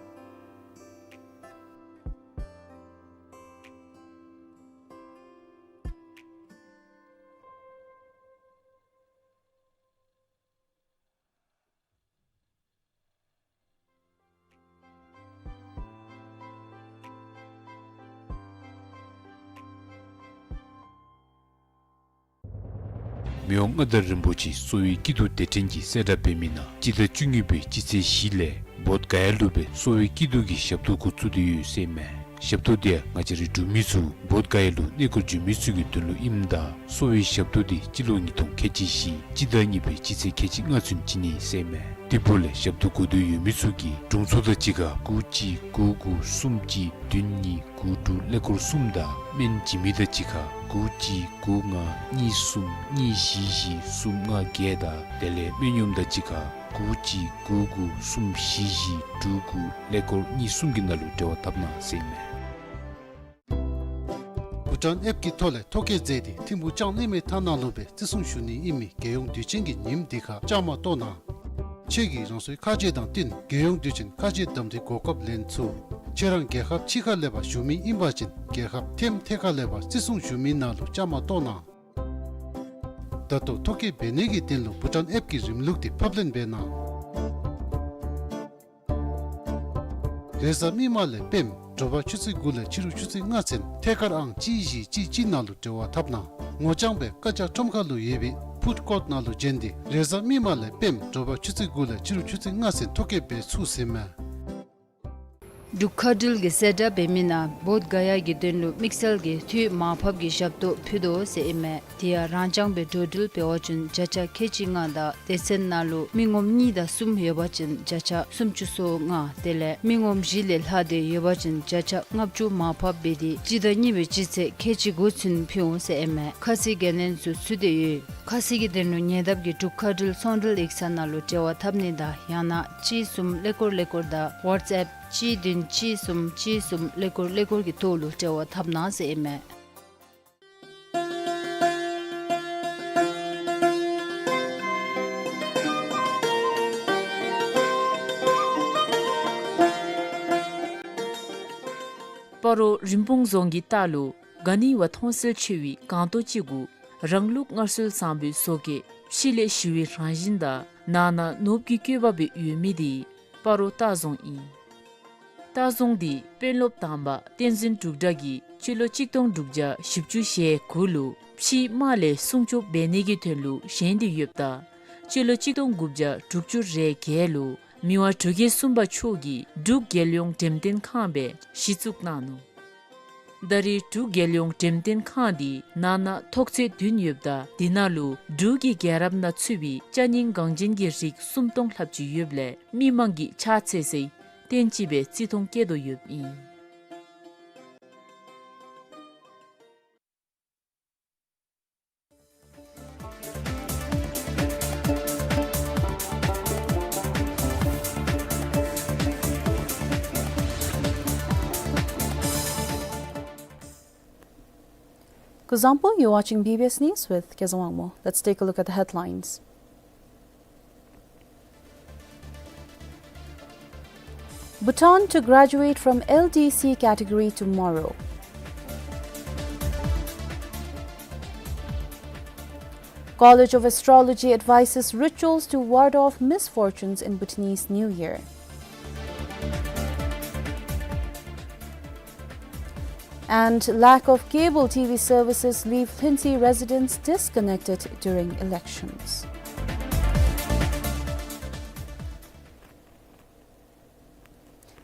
མི་དབང་མངའ་བདག་རིན་པོ་ཆེ་གསོ་བའི་སྐྱིད་སྡུག་དེ་དྲན་གྱི་གསལ་བསྒྲགས་འབད་མི་ནང་སྤྱི་ཟླ་བཅུ་གཉིས་པའི་སྤྱི་ཚེས་བཞི་ལས་བོདྷ་ག་ཡ་ལུ་སྦེ་གསོ་བའི་སྐྱིད་སྡུག་གི་ཞབས་ཏོག་འགོ་བཙུགས་ཏེ་ཡོད་ཟེར་ཨིན་མས། ཞབས་ཏོག་འདི་ང་བཅས་རའི་འབྲུག་མི་ཚུ་བོདྷ་ག་ཡ་ལུ་གནས་སྐོར་འབྱོན་མི་ཚུ་གི་དོན་ལུ་ཨིནམ་ད་གསོ་བའི་ཞབས་ཏོག་འདི་སྤྱི་ལོ་ཉིས་སྟོང་ཁལ་གཅིག་བཞི་སྤྱི་ཟླ་གཉིས་པའི་སྤྱི་ཚེས་ཁལ་གཅིག་ལྔ་ཚུན་བྱིན་ནི་ཟེར་ཨིན་མས། དེ་འབདཝ་ལས་ཞབས་ཏོག་དགོས་འདོད་ཡོད་མི་ཚུ་གིས་དྲུང་འཚོ་དང་གཅིག་ཁར་དགུ་གཅིག་དགུ་དགུ་གསུམ་གཅིག་བདུན་གཉིས་དགུ་དྲུག་ཀླད་ཀོར་གསུམ་དང་སྨན་བྱིན་མི་དང་གཅིག་ཁར་དགུ་གཅིག་དགུ་ལྔ་གཉིས་གསུམ་གཉིས་བཞི་བཞི་གསུམ་ལྔ་བརྒྱད་དང་དེ་ལས་སྨན་གཡོགམ་དང་གཅིག་ཁར་དགུ་གཅིག་དགུ་དགུ་གསུམ་བཞི་བཞི་དྲུག་དགུ་ཀླད་ཀོར་གཉིས་གསུམ་གྱི་ནང་ལུ་འབྲེལ་བ་འཐབ་གནང་ཟེར་ཨིན་མས། བྷུ་ཊཱན་ཨེཔ་ཀྱི་ཐོག་ལས་ཐོ་བཀོད་མཛད་དེ་ཐིམ་ཕུག་ལྕང་གླིང་མའི་ཐ་ནག་ལུ་སྦེ་བརྩི་སྲུང་ཞུ་ནི་ཨིན་མི་རྒྱལ་ཡོངས་དུས་ཆེན་གྱི་ཉིནམ་འདི་ཁར་བཅའ་མར་གཏོགས་གནང་། ཁྱེད་ཀྱིས་རང་སོའི་ཁ་རྗེ་དང་བསྟུན་རྒྱལ་ཡོངས་དུས་ཆེན་ཁ་རྗེ་གདམ་འཐུའི་གོ་སྐབས་ལེན་ཚུགས། ཁྱེད་རང་རྒྱལ་ཁབ་ཕྱི་ཁ་ལས་ཕར་བཞུགས་མི་ཨིན་པ་ཅིན་རྒྱལ་ཁབ་ཐེམ་ཐེ་ཁ་ལས་ཕར་བརྩི་སྲུང་ཞུ་མི་ནང་ལུ་བཅའ་མར་གཏོགས་གནང་། ད་ལྟོ་ཐོ་བཀོད་འབད་ནི་གི་དོན་ལུ་བྷུ་ཊཱན་ཨེཔ་ཀྱི་རིམ་ལུགས་འདི་ཕབ་ལེན་འབད་གནང་། རེས་གཟའ་མིག་དམར་ལས་སྤེནམ་དྲོ་པ་ཆུ་ཚོད་དགུ་ལས་ཕྱི་རུ་ཆུ་ཚོད་ལྔ་ཚུན་ཐད་ཀར་ཨང་གཅིག་བཞི་གཅིག་གཅིག་ནང་ལུ་འབྲེལ་བ་འཐབ་གནང་། ངོ་རྐྱང་སྦེ་བཀའ་རྒྱ་ཁྲོམ་ཁ་ལུ་ཡོད་པའི་ཕུཌ་ཀོརཊ་ནང་ལུ་བྱོན་ཏེ་རེས་གཟའ་མིག་དམར་ལས་སྤེནམ་དྲོ་པ་ཆུ་ཚོད་དགུ་ལས་ཕྱི་རུ་ཆུ་ཚོད་ལྔ་ཚུན་ཐོ་བཀོད་འབད་ཚུགས་ཟེར་ཨིན་མས། འབྲུག་མཁའ་འགྲུལ་གྱི་གསལ་བསྒྲགས་འབད་མི་ནང་བོདྷ་ག་ཡ་གི་དོན་ལུ་དམིགས་བསལ་གྱི་འཐུས་མར་ཕབ་ཀྱི་ཞབས་ཏོག་ཕུལ་དོ་ཟེར་ཨིན་མས། དེ་ཡང་རང་རྐྱང་སྦེ་འགྲོ་འགྲུལ་འབད་བ་ཅིན་བརྒྱ་ཆ་ཁལ་གཅིག་ལྔ་དང་སྡེ་ཚན་ནང་ལུ་མི་ངོམ་གཉིས་དང་གསུམ་ཡོད་པ་ཅིན་བརྒྱ་ཆ་སུམ་ཅུ་སོ་ལྔ་དེ་ལས་མི་ངོམ་བཞི་ལས་ལྷག་སྟེ་ཡོད་པ་ཅིན་བརྒྱ་ཆ་ལྔ་བཅུ་མར་ཕབ་འབད་དེ་སྤྱི་ཟླ་གཉིས་པའི་སྤྱི་ཚེས་ཁལ་གཅིག་དགུ་ཚུན་ཕུལ་འོང་ཟེར་ཨིན་མས། ཁ་གསལ་འགན་ལེན་ཚུ་ཚུད་དེ་ཡོད། ཁ་གསལ་གྱི་དོན་ལུ་ཉེ་འདབས་ཀྱི་འབྲུག་མཁའ་འགྲུལ་ཚོང་འབྲེལ་ཡིག་ཚང་ནང་ལུ་འབྲེལ་བ་འཐབ་ནི་དང་ཡང་ན་གཅིག་གསུམ་ཀླད་ཀོར་ཀླད་ཀོར་དང་ཝཊས་ཨེཔ་གཅིག་བདུན་གཅིག་གསུམ་གཅིག་གསུམ་ཀླད་ཀོར་ཀླད་ཀོར་གྱི་ཐོག་ལུ་འབྲེལ་བ་འཐབ་གནང་ཟེར་ཨིན་མས། སྤ་རོ་རིན་སྤུངས་རྫོང་གི་ལྟག་ལུ་ག་ནི་བ་མཐོང་གསལ་ཆེ་བའི་སྒང་ཏོ་ཅིག་གུ་རང་ལུགས་སྔར་སྲོལ་བཟང་པོའི་བཟོ་བཀོད་ཕྱི་ལས་ཞི་བའི་རང་བཞིན་དང་ནང་ན་ནོར་བུ་གི་བཀོད་པ་སྦེ་ཡོད་མི་འདི་སྤ་རོ་ལྟ་རྫོང་ཨིན། ལྟ་རྫོང་འདི་དཔོན་སློབ་དང་པ་བསྟན་འཛིན་འབྲུག་གྲགས་ཀྱིས་སྤྱི་ལོ་གཅིག་སྟོང་དྲུག་བརྒྱ་བཞི་བཅུ་ཞེ་དགུ་ལུ་ཕྱིའི་དམག་ལས་སྲུང་སྐྱོབ་འབད་ནི་གི་དོན་ལུ་བཞེངས་ཏེ་ཡོདཔ་ད་སྤྱི་ལོ་གཅིག་སྟོང་དགུ་བརྒྱ་དྲུག་ཅུ་རེ་བརྒྱད་ལུ་མི་དབང་འབྲུག་རྒྱལ་གསུམ་པ་མཆོག་གིས་འབྲུག་རྒྱལ་ཡོངས་འགྲེམས་སྟོན་ཁང་སྦེ་གཞི་བཙུགས་གནང་ནུག། ད་རེས་འབྲུག་རྒྱལ་ཡོངས་འགྲེམས་སྟོན་ཁང་འདི་ནང་ན་ཐོག་ཚད་བདུན་ཡོདཔ་ད་འདི་ནང་ལུ་འབྲུག་གི་རྒྱལ་རབས་ནང་ཚུད་པའི་ཅ་རྙིང་འགངས་ཅན་གྱི་རིགས་སུམ་སྟོང་ལྷགཔ་ཅིག་ཡོདཔ་ལས་མི་མང་གིས་ཕྱག་འཚལ་སའི་རྟེན་ཅིག་སྦེ་བརྩི་མཐོང་བསྐྱེད་དོ་ཡོདཔ་ཨིན། Kuzuzangpo, you're watching B B S News with Kezawangmo. Let's take a look at the headlines. Bhutan to graduate from L D C category tomorrow. College of Astrology advises rituals to ward off misfortunes in Bhutanese New Year. And lack of cable T V services leave Lhuentse residents disconnected during elections.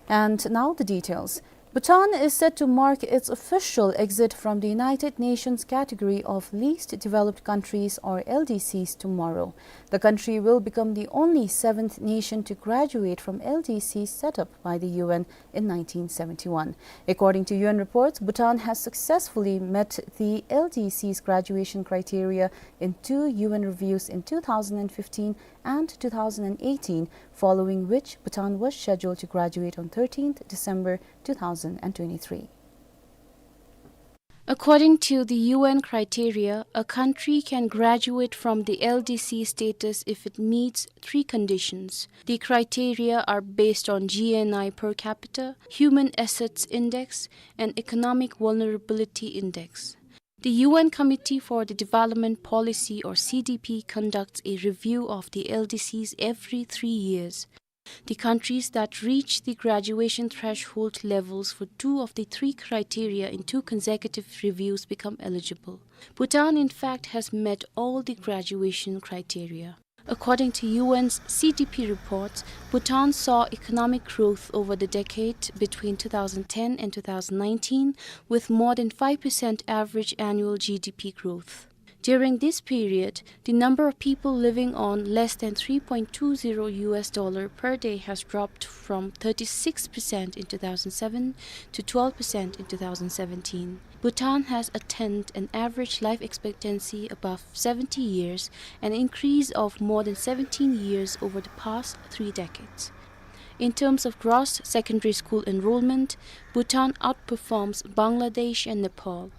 And now the details. Bhutan is set to mark its official exit from the United Nations category of least developed countries, or L D Cs, tomorrow. The country will become the only seventh nation to graduate from L D Cs set up by the U N in nineteen seventy-one. According to U N reports, Bhutan has successfully met the L D Cs graduation criteria in two U N reviews in two thousand fifteen and two thousand eighteen, following which Bhutan was scheduled to graduate on thirteenth December two thousand twenty-three. According to the U N criteria, a country can graduate from the L D C status if it meets three conditions. The criteria are based on G N I per capita, Human Assets Index, and Economic Vulnerability Index. The U N Committee for the Development Policy, or C D P, conducts a review of the L D Cs every three years. The countries that reach the graduation threshold levels for two of the three criteria in two consecutive reviews become eligible. Bhutan, in fact, has met all the graduation criteria. According to U N's C D P reports, Bhutan saw economic growth over the decade between two thousand ten and two thousand nineteen, with more than five percent average annual G D P growth. During this period, the number of people living on less than three point two zero U S dollar per day has dropped from thirty-six percent in two thousand seven to twelve percent in two thousand seventeen. Bhutan has attained an average life expectancy above seventy years, an increase of more than seventeen years over the past three decades. In terms of gross secondary school enrollment, Bhutan outperforms Bangladesh and Nepal.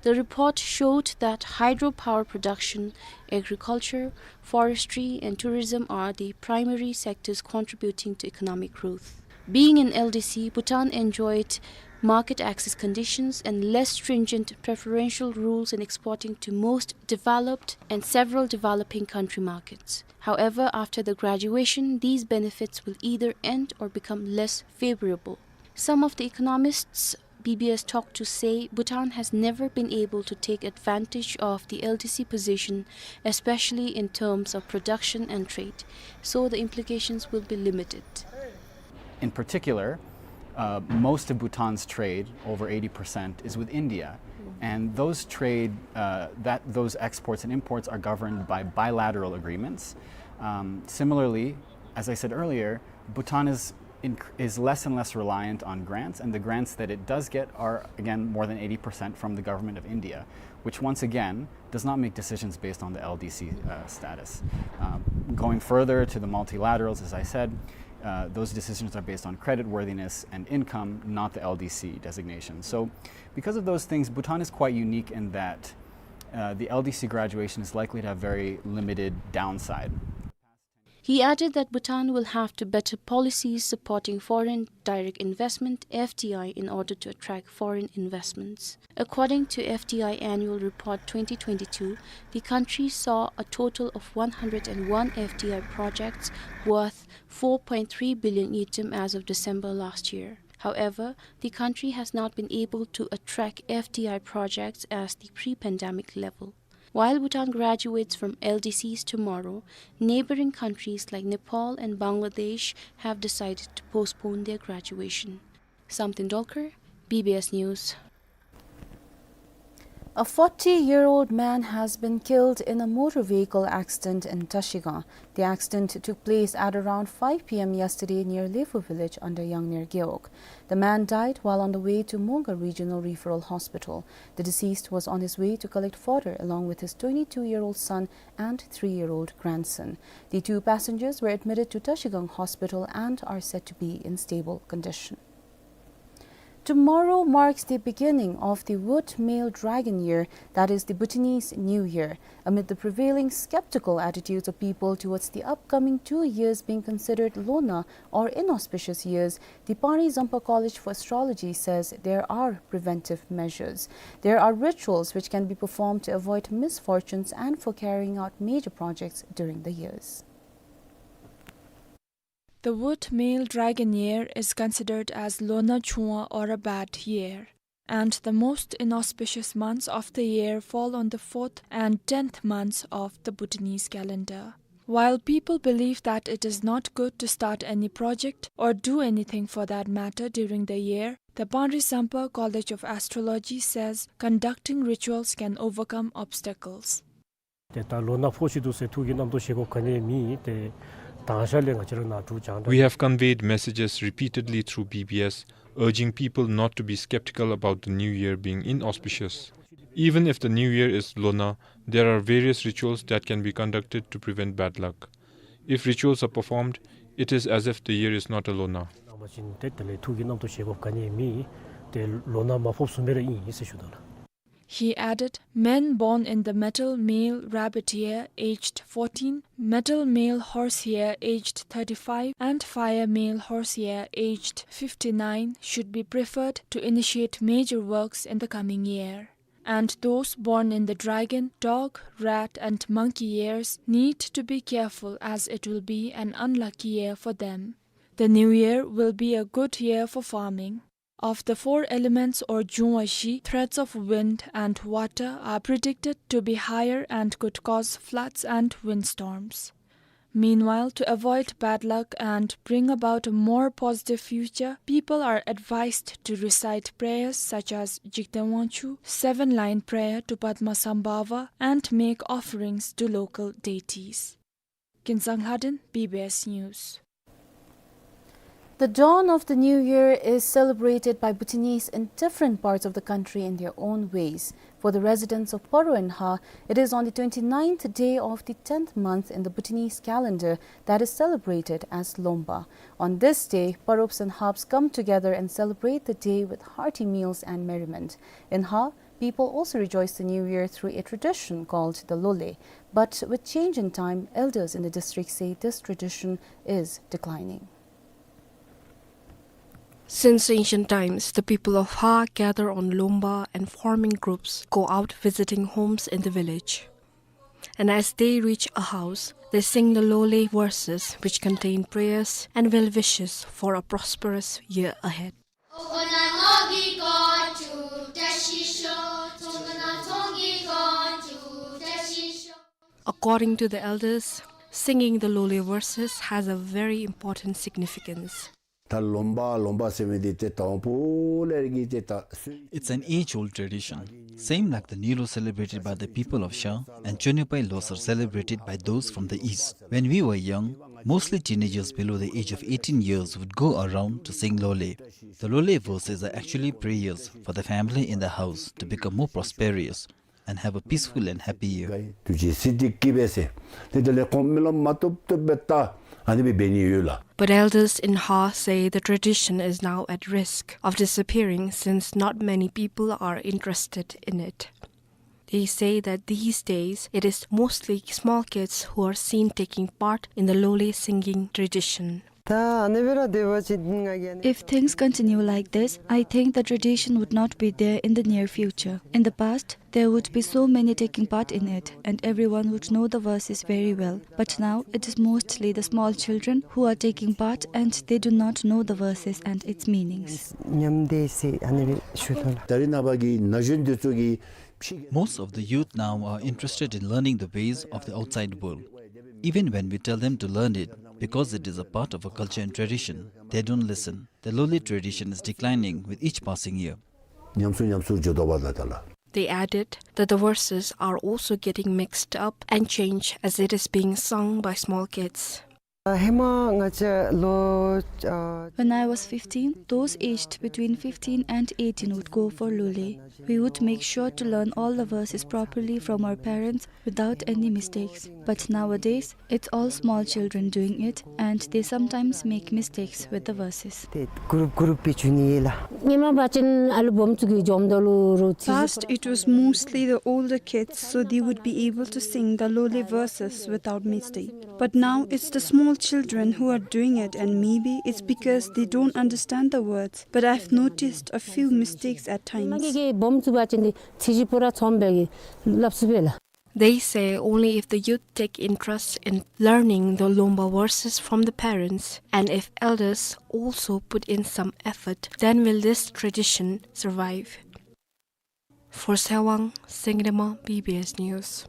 The report showed that hydropower production, agriculture, forestry, and tourism are the primary sectors contributing to economic growth. Being an L D C, Bhutan enjoyed market access conditions and less stringent preferential rules in exporting to most developed and several developing country markets. However, after the graduation, these benefits will either end or become less favorable. Some of the economists B B S talked to say Bhutan has never been able to take advantage of the L D C position, especially in terms of production and trade, so the implications will be limited. In particular, uh, most of Bhutan's trade, over eighty percent, is with India. And those trade, uh, that, those exports and imports are governed by bilateral agreements. Um, similarly, as I said earlier, Bhutan is inc-, is less and less reliant on grants, and the grants that it does get are, again, more than eighty percent from the government of India, which once again does not make decisions based on the L D C, uh, status. Um, going further to the multilaterals, as I said, uh, those decisions are based on creditworthiness and income, not the L D C designation. So, because of those things, Bhutan is quite unique in that, uh, the L D C graduation is likely to have very limited downside. He added that Bhutan will have to better policies supporting foreign direct investment, F D I, in order to attract foreign investments. According to F D I Annual Report twenty twenty-two, the country saw a total of one hundred and one F D I projects worth four point three billion ngultrum as of December last year. However, the country has not been able to attract F D I projects as the pre-pandemic level. While Bhutan graduates from L D Cs tomorrow, neighboring countries like Nepal and Bangladesh have decided to postpone their graduation. Samten Dolkar, B B S News. A forty-year-old man has been killed in a motor vehicle accident in Trashigang. The accident took place at around five P M yesterday near Lefu village under Yangner Gewog. The man died while on the way to Mongar Regional Referral Hospital. The deceased was on his way to collect fodder along with his twenty-two-year-old son and three-year-old grandson. The two passengers were admitted to Trashigang Hospital and are said to be in stable condition. Tomorrow marks the beginning of the Wood Male Dragon Year, that is the Bhutanese New Year. Amid the prevailing skeptical attitudes of people towards the upcoming two years being considered Lona or inauspicious years, the Panri Zampa College for Astrology says there are preventive measures. There are rituals which can be performed to avoid misfortunes and for carrying out major projects during the years. The Wood Male Dragon Year is considered as Lona Chungwa or a bad year, and the most inauspicious months of the year fall on the fourth and tenth months of the Bhutanese calendar. While people believe that it is not good to start any project or do anything for that matter during the year, the Panri Zampa College of Astrology says conducting rituals can overcome obstacles. ཏེ་ད་ལོ་ན་ཕོག་ཅི་འདུག་ཟེར་ཐུགས་ཀྱི་རྣམ་རྟོག་བཞེས་དགོཔ་ག་ནི་ཡང་མེད། ཏེ་ད་ཞག་ལས་ང་བཅས་ར་ནཱ་འབྲུག་རྒྱང་བསྒྲགས། We have conveyed messages repeatedly through B B S, urging people not to be skeptical about the new year being inauspicious. Even if the new year is Lona, there are various rituals that can be conducted to prevent bad luck. If rituals are performed, it is as if the year is not a Lona. གནང་བ་ཅིན་ཏེ་དེ་ལས་ཐུགས་ཀྱི་རྣམ་རྟོག་བཞེས་དགོཔ་ག་ནི་ཡང་མེད། ཏེ་ལོ་ན་མ་ཕོགཔ་བཟུམ་སྦེ་ར་ཨིན་ཟེར་ཞུ་དོ་ལགས། He added, men born in the metal male rabbit year aged fourteen, metal male horse year aged thirty-five, and fire male horse year aged fifty-nine should be preferred to initiate major works in the coming year. And those born in the dragon, dog, rat, and monkey years need to be careful, as it will be an unlucky year for them. The new year will be a good year for farming. Of the four elements or Jungwashi, threats of wind and water are predicted to be higher and could cause floods and windstorms. Meanwhile, to avoid bad luck and bring about a more positive future, people are advised to recite prayers such as Jigten Wangchuk, seven-line prayer to Padmasambhava, and make offerings to local deities. Kinzang Lhaden, B B S News. The dawn of the new year is celebrated by Bhutanese in different parts of the country in their own ways. For the residents of Paro in Ha, it is on the twenty-ninth day of the tenth month in the Bhutanese calendar that is celebrated as Lomba. On this day, Parops and Haps come together and celebrate the day with hearty meals and merriment. In Ha, people also rejoice the new year through a tradition called the Lole. But with change in time, elders in the district say this tradition is declining. Since ancient times, the people of Ha gather on Lomba and forming groups go out visiting homes in the village. And as they reach a house, they sing the Lole verses, which contain prayers and well wishes for a prosperous year ahead. According to the elders, singing the Lole verses has a very important significance. ད་ལོམ་པ་ལོམ་པ་ཟེར་མི་འདི་ཏེ་དང་པོ་ལས་ཀྱི་ཏེ་ད་སུ། It's an age-old tradition, same like the Nyulo celebrated by the people of Sha and Chonyopai Losar celebrated by those from the east. When we were young, mostly teenagers below the age of eighteen years would go around to sing Lole. The Lole verses are actually prayers for the family in the house to become more prosperous and have a peaceful and happy year. དུས་ཅི་སི་ཏི་ཀི་བེ་སེ། ཏེ་དེ་ལས་ཁོང་རྨི་ལམ་མ་ཐོབ་ཐོབ་པའི་ད་ཨ་ནི་སྦེ་འབད་ནི་ཡོད་ལགས། But elders in Ha say the tradition is now at risk of disappearing since not many people are interested in it. They say that these days it is mostly small kids who are seen taking part in the Lole singing tradition. ད་ཨ་ནི་སྦེ་ར་སྡོད་པ་ཅིན་ང་གིས་ཨ་ནི། If things continue like this, I think the tradition would not be there in the near future. In the past, there would be so many taking part in it, and everyone would know the verses very well. But now, it is mostly the small children who are taking part, and they do not know the verses and its meanings. ཉམས་བདེ་སེ་ཨ་ནི་སྦེ་ཞུ་དོ་ལགས། ད་རེས་ནངས་པ་གི་ན་གཞོན་འདི་ཚུ་གིས། Most of the youth now are interested in learning the ways of the outside world. Even when we tell them to learn it, because it is a part of a culture and tradition, they don't listen. The Lole tradition is declining with each passing year. ཉམས་སུ་ཉམས་སུ་འགྱོ་དོ་བ་ད་ད་ལགས། They added that the verses are also getting mixed up and changed as it is being sung by small kids. ཧེ་མ་ང་བཅས་ལོ་ཨ། When I was fifteen, those aged between fifteen and eighteen would go for Lole. We would make sure to learn all the verses properly from our parents without any mistakes. But nowadays, it's all small children doing it, and they sometimes make mistakes with the verses. ཏེ་གུ་རུབ་གུ་རུབ་སྦེ་འགྱོ་ནི་ལགས། ཧེ་མ་འབད་བ་ཅིན་ཨ་ལུ་སྦོམ་ཚུ་གིས་འཇོམས་ད་ལུ་རུང་ཚིག། Past, it was mostly the older kids, so they would be able to sing the Lole verses without mistake. But now it's the small children who are doing it, and maybe it's because they don't understand the words. But I've noticed a few mistakes at times. མ་གི་གི་སྦོམ་ཚུ་འབད་བ་ཅིན་ཏེ་ཚིག་ཅིག་པུ་ར་ཚངམ་སྦེ་གི་སླབ་ཚུགས་པས་ལགས། They say only if the youth take interest in learning the Lomba verses from the parents, and if elders also put in some effort, then will this tradition survive. For Sewang, Sengdema, B B S News.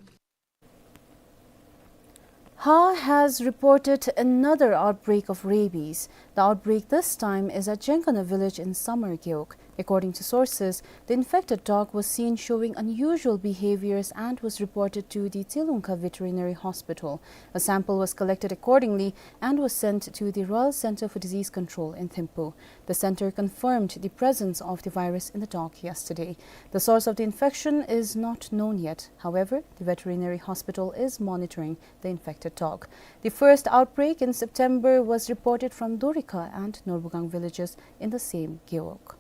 Ha has reported another outbreak of rabies. The outbreak this time is at Jengkana village in Samar Gewog. According to sources, the infected dog was seen showing unusual behaviors and was reported to the Tsilungkha Veterinary Hospital. A sample was collected accordingly and was sent to the Royal Center for Disease Control in Thimphu. The center confirmed the presence of the virus in the dog yesterday. The source of the infection is not known yet. However, the veterinary hospital is monitoring the infected dog. The first outbreak in September was reported from Dorikha and Norbugang villages in the same Gewog.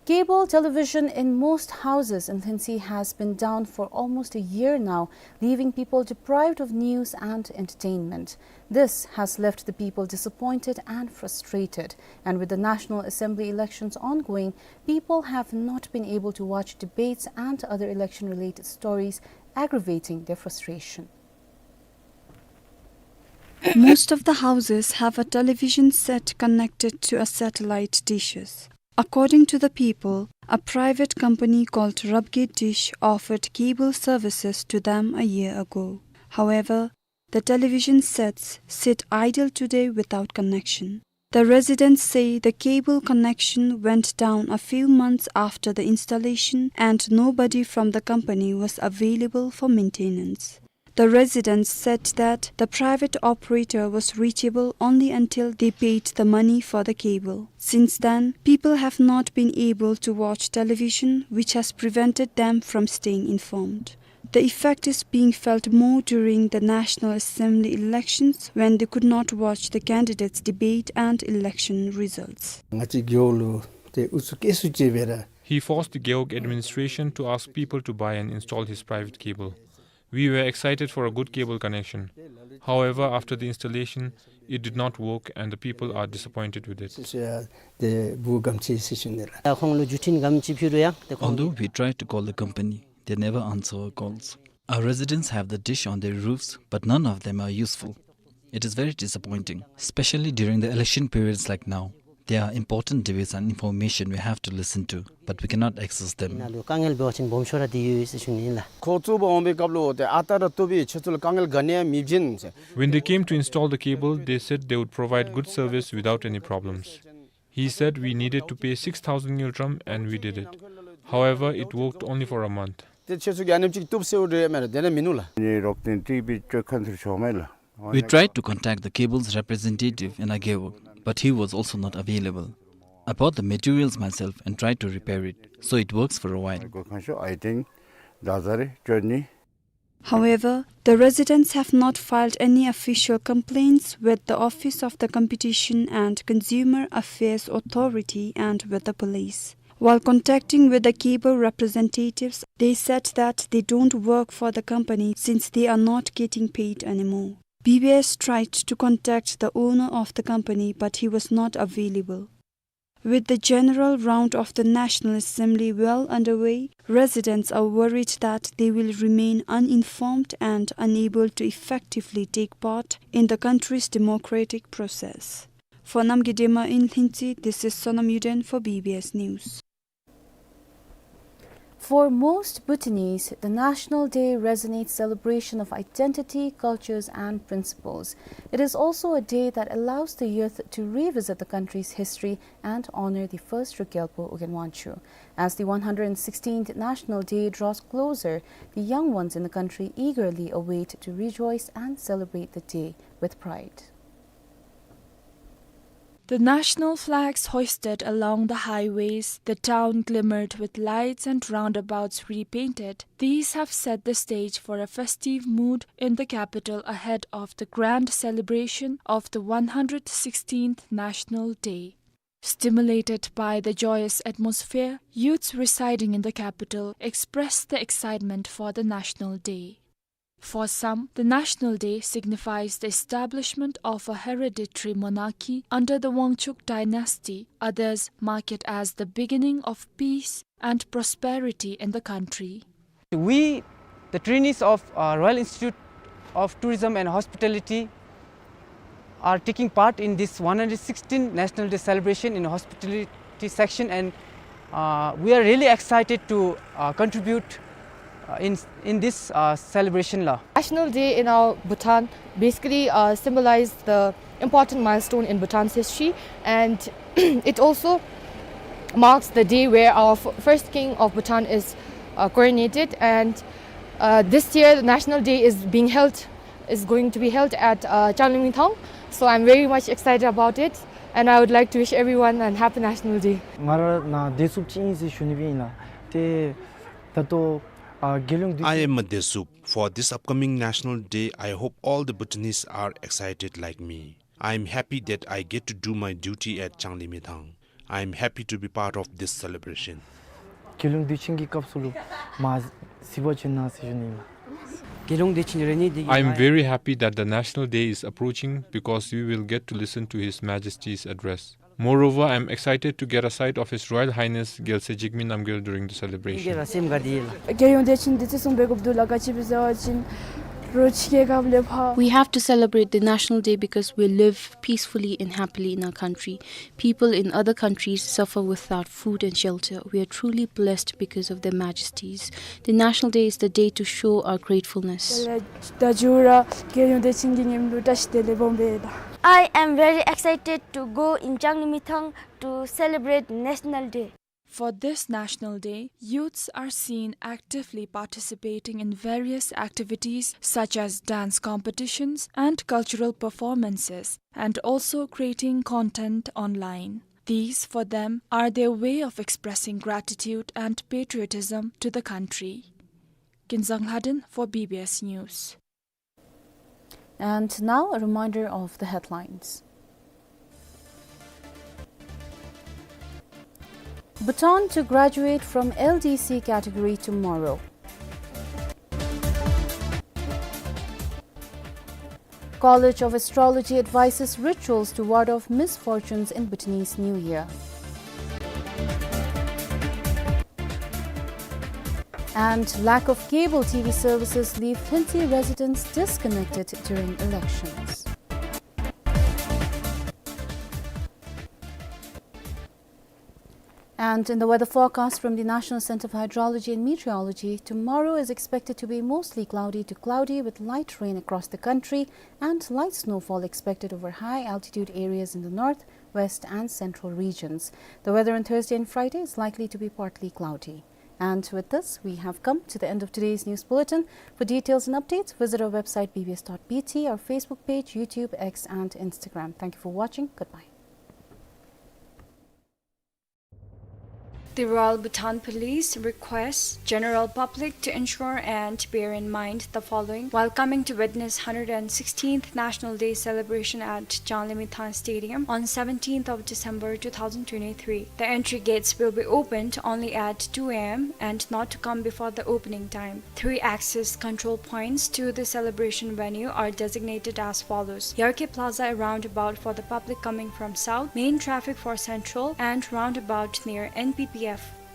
Cable television in most houses in Lhinsi has been down for almost a year now, leaving people deprived of news and entertainment. This has left the people disappointed and frustrated, and with the National Assembly elections ongoing, people have not been able to watch debates and other election-related stories, aggravating their frustration. Most of the houses have a television set connected to a satellite dishes. According to the people, a private company called Rabgate Dish offered cable services to them a year ago. However, the television sets sit idle today without connection. The residents say the cable connection went down a few months after the installation and nobody from the company was available for maintenance. The residents said that the private operator was reachable only until they paid the money for the cable. Since then, people have not been able to watch television, which has prevented them from staying informed. The effect is being felt more during the National Assembly elections when they could not watch the candidates' debate and election results. ང་བཅས་རྒེད་འོག་ལུ་ཏེ་ཨུ་ཚུགས་བསྐྱེད་སུ་ཅིག་འབད་ར། He forced the Gewog administration to ask people to buy and install his private cable. We were excited for a good cable connection. However, after the installation, it did not work and the people are disappointed with it. ཏེ་བུ་གམ་ཅིག་ཟེར་ཞུ་ནི་ལགས། ད་ཁོང་ལུ་བརྒྱུད་འཕྲིན་གམ་ཅིག་ཕུལ་རུང་ཡང་ཏེ་ཁོང་། Although we tried to call the company, they never answer our calls. Our residents have the dish on their roofs, but none of them are useful. It is very disappointing, especially during the election periods like now. There are important debates and information we have to listen to, but we cannot access them. ནཱ་ལུ་དཀའ་ངལ་འབད་བ་ཅིན་སྦོམ་ཤོས་ར་འདི་ཡོད་ཟེར་ཞུ་ནི་ལགས། ཁོང་བཙུགས་པར་འོང་པའི་སྐབས་ལུ་ཏེ་ཨ་རྟག་ར་བཏུབ་པས། ཁྱེད་ཚུ་ལུ་དཀའ་ངལ་ག་ནི་ཡང་མེདཔ་ཨིན་ཟེར། When they came to install the cable, they said they would provide good service without any problems. He said we needed to pay six thousand ngultrum and we did it. However, it worked only for a month. ཏེ་ཁྱེད་ཚུ་གིས་ཨ་ནེམ་ཅིག་བཏུབ་ཟེརཝ་འདྲས་མས་ར། དེ་ནང་མིན་ནུག་ལགས། ནི་རོགས་དེ་ཏི་བི་ཅོ་ཁན་ཚུ་ཤོར་མས་ལགས། We tried to contact the cable's representative in Agewog, but he was also not available. I bought the materials myself and tried to repair it, so it works for a while. གོ་ཁན་ཤོ་ཨའི་ཐིང་ད་ཟ་རེ་ཅོ་ནི། However, the residents have not filed any official complaints with the Office of the Competition and Consumer Affairs Authority and with the police. While contacting with the cable representatives, they said that they don't work for the company since they are not getting paid anymore. B B S tried to contact the owner of the company, but he was not available. With the general round of the National Assembly well underway, residents are worried that they will remain uninformed and unable to effectively take part in the country's democratic process. For Namgay Dema in Lhingtse, this is Sonam Yuden for B B S News. For most Bhutanese, the National Day resonates celebration of identity, cultures, and principles. It is also a day that allows the youth to revisit the country's history and honor the first Druk Gyalpo Ugyen Wangchuck. As the one hundred sixteenth National Day draws closer, the young ones in the country eagerly await to rejoice and celebrate the day with pride. The national flags hoisted along the highways, the town glimmered with lights and roundabouts repainted, these have set the stage for a festive mood in the capital ahead of the grand celebration of the one hundred sixteenth National Day. Stimulated by the joyous atmosphere, youths residing in the capital expressed the excitement for the National Day. For some, the National Day signifies the establishment of a hereditary monarchy under the Wangchuck dynasty. Others mark it as the beginning of peace and prosperity in the country. We, the trainees of, uh, Royal Institute of Tourism and Hospitality, are taking part in this one hundred sixteenth National Day celebration in hospitality section, and, uh, we are really excited to, uh, contribute, uh, in, in this, uh, celebration la. National Day in our Bhutan basically, uh, symbolizes the important milestone in Bhutan's history, and it also marks the day where our f-, first king of Bhutan is, uh, coronated. And, uh, this year, the National Day is being held is going to be held at, uh, Changlimithang. So I'm very much excited about it, and I would like to wish everyone a happy National Day. ང་ར་ནཱ་བདེ་སྲུངཔ་ཅིག་ཨིན་ཟེར་ཞུ་ནི་སྦེ་ཨིན་ལགས། ཏེ་ད་ལྟོ་ཨ་རྒྱལ་ཡོངས་དུས་I am a Desub. For this upcoming National Day, I hope all the Bhutanese are excited like me. I am happy that I get to do my duty at Changlimithang. I am happy to be part of this celebration. རྒྱལ་ཡོངས་དུས་ཆེན་གྱི་སྐབས་སུ་ལུ་མ་གཟིགས་པར་བྱོན་གནང་ཟེར་ཞུ་ནི་ཨིན་ལགས། རྒྱལ་ཡོངས་དུས་ཆེན་རེ་ནི་འདི་གི I am very happy that the National Day is approaching because we will get to listen to His Majesty's address. Moreover, I am excited to get a sight of His Royal Highness རྒྱལ་སྲས་འཇིགས་མེད་རྣམ་རྒྱལ during the celebration. རྒྱལ་ཡོངས་དུས་ཆེན་འདི་བརྩི་སྲུང་འབད་དགོཔ་འདུག་ལགས། ག་ཅི་སྦེ་ཟེར་བ་ཅིན་ རོགས་ཅིག་གི་སྐབས་ལས་ཕར། We have to celebrate the National Day because we live peacefully and happily in our country. People in other countries suffer without food and shelter. We are truly blessed because of their majesties. The National Day is the day to show our gratefulness. དེ་ལས་ད་ཇུ་ར་རྒྱལ་ཡོངས་དུས་ཆེན་གྱི་མཉམ་དུ་བཀྲ་ཤིས་བདེ་ལེགས་སྦོམ་སྦེ་ད། I am very excited to go in Changlimithang to celebrate National Day. For this National Day, youths are seen actively participating in various activities such as dance competitions and cultural performances, and also creating content online. These, for them, are their way of expressing gratitude and patriotism to the country. Kinzang Lhaden for B B S News. And now, a reminder of the headlines. Bhutan to graduate from L D C category tomorrow. College of Astrology advises rituals to ward off misfortunes in Bhutanese New Year. And lack of cable T V services leave Khyentse residents disconnected during elections. And in the weather forecast from the National Centre for Hydrology and Meteorology, tomorrow is expected to be mostly cloudy to cloudy with light rain across the country and light snowfall expected over high altitude areas in the north, west and central regions. The weather on Thursday and Friday is likely to be partly cloudy. And with this, we have come to the end of today's news bulletin. For details and updates, visit our website B B S dot B T, our Facebook page, YouTube, X and Instagram. Thank you for watching. Goodbye. The Royal Bhutan Police requests general public to ensure and bear in mind the following while coming to witness hundred and sixteenth National Day celebration at Changlimithang Stadium on seventeenth of December two thousand twenty-three. The entry gates will be opened only at two A M and not to come before the opening time. Three access control points to the celebration venue are designated as follows: Yarkhe Plaza, a roundabout for the public coming from south, main traffic for central, and roundabout near N P P F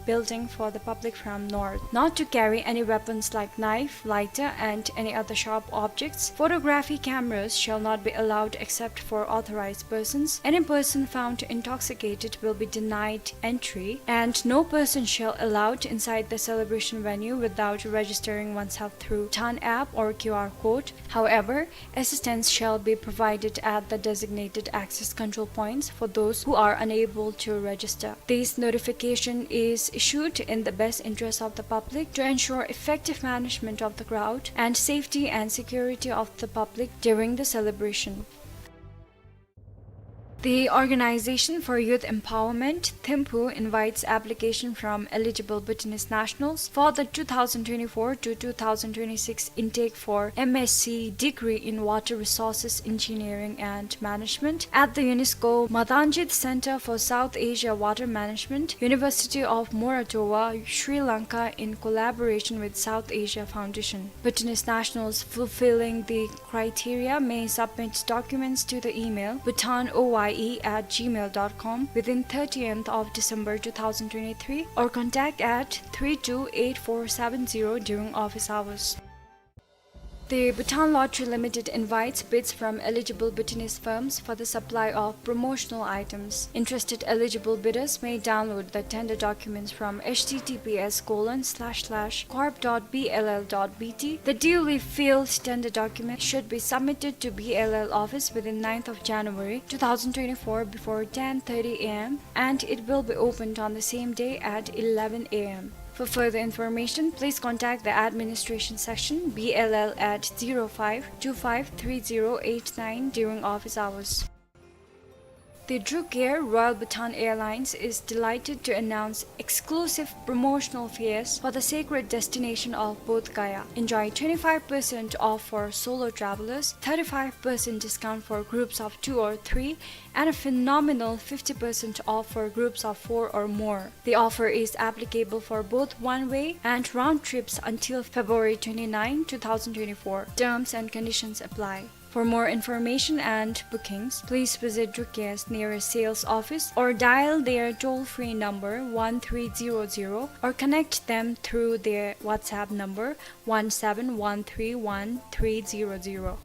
building for the public from north. Not to carry any weapons like knife, lighter, and any other sharp objects. Photography cameras shall not be allowed except for authorized persons. Any person found intoxicated will be denied entry, and no person shall allowed inside the celebration venue without registering oneself through Bhutan app or Q R code. However, assistance shall be provided at the designated access control points for those who are unable to register. This notification is issued in the best interest of the public to ensure effective management of the crowd and safety and security of the public during the celebration. The Organization for Youth Empowerment, Thimphu, invites application from eligible Bhutanese nationals for the two thousand twenty-four to two thousand twenty-six intake for M S c degree in Water Resources Engineering and Management at the UNESCO Madanjit Center for South Asia Water Management, University of Moratuwa, Sri Lanka, in collaboration with South Asia Foundation. Bhutanese nationals fulfilling the criteria may submit documents to the email bhutan O Y E at gmail dot com within thirtieth of December two thousand twenty-three or contact at three two eight four seven zero during office hours. The Bhutan Lottery Limited invites bids from eligible Bhutanese firms for the supply of promotional items. Interested eligible bidders may download the tender documents from H T T P S colon slash slash corp dot B L L dot B T. The duly filled tender document should be submitted to B L L office within ninth of January two thousand twenty-four before ten thirty A M, and it will be opened on the same day at eleven A M. For further information, please contact the administration section, B L L at zero five two five three zero eight nine during office hours. The Druk Air Royal Bhutan Airlines is delighted to announce exclusive promotional fares for the sacred destination of Bodh Gaya. Enjoy twenty-five percent off for solo travelers, thirty-five percent discount for groups of two or three, and a phenomenal fifty percent off for groups of four or more. The offer is applicable for both one-way and round trips until February twenty-ninth, two thousand twenty-four. Terms and conditions apply. For more information and bookings, please visit Drukia's nearest sales office or dial their toll-free number one three zero zero or connect them through their WhatsApp number one seven one three one three zero zero.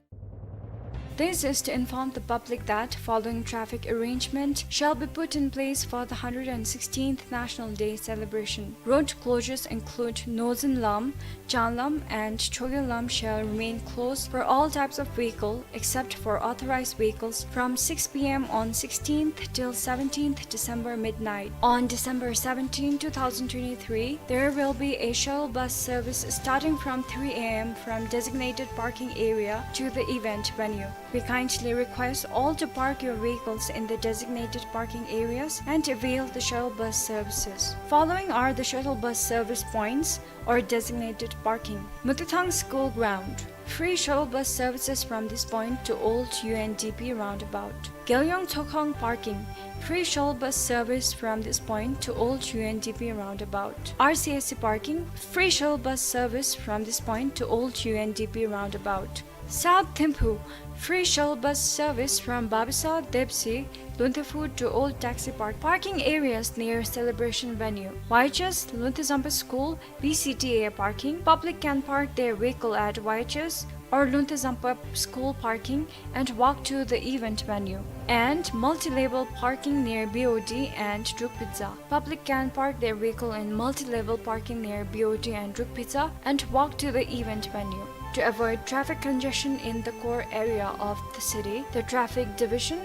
This is to inform the public that following traffic arrangement shall be put in place for the hundred and sixteenth National Day celebration. Road closures include Nozin Lam, Chan Lam and Chogyo Lam shall remain closed for all types of vehicle except for authorized vehicles from six p m on sixteenth till seventeenth December midnight. On December seventeenth, two thousand twenty-three, there will be a shuttle bus service starting from three a m from designated parking area to the event venue. We kindly request all to park your vehicles in the designated parking areas and avail the shuttle bus services. Following are the shuttle bus service points or designated parking. Mutithang School Ground. Free shuttle bus services from this point to Old U N D P roundabout. Gelyong Tokhang Parking. Free shuttle bus service from this point to Old U N D P roundabout. R C S C Parking. Free shuttle bus service from this point to Old U N D P roundabout. South Thimphu, free shuttle bus service from Babasa, Depsi, Lunthe Phu to Old Taxi Park. Parking areas near celebration venue. Y H S, Lunthe Zampa School, B C D A parking. Public can park their vehicle at Y H S or Lunthe Zampa School parking and walk to the event venue. And multi-level parking near B O D and Druk Pizza. Public can park their vehicle in multi-level parking near B O D and Druk Pizza and walk to the event venue. To avoid traffic congestion in the core area of the city, the Traffic Division,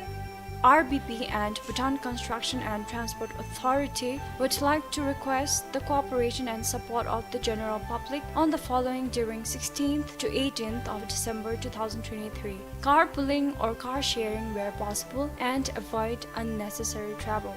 R B P and Bhutan Construction and Transport Authority would like to request the cooperation and support of the general public on the following during sixteenth to eighteenth of December two thousand twenty-three. Carpooling or car sharing where possible and avoid unnecessary travel.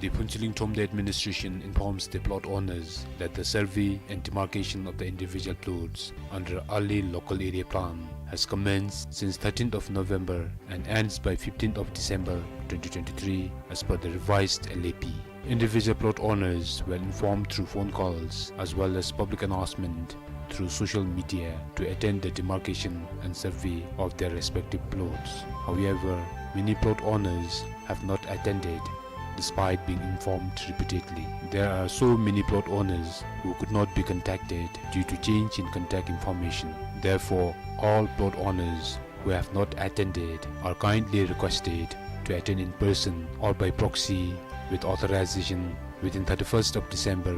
The Phuentsholing Thromde administration informs the plot owners that the survey and demarcation of the individual plots under Early Local Area Plan has commenced since thirteenth of November and ends by fifteenth of December twenty twenty-three as per the revised L A P. Individual plot owners were informed through phone calls as well as public announcement through social media to attend the demarcation and survey of their respective plots. However, many plot owners have not attended despite being informed repeatedly. There are so many plot owners who could not be contacted due to change in contact information. Therefore, all plot owners who have not attended are kindly requested to attend in person or by proxy with authorization within thirty-first of December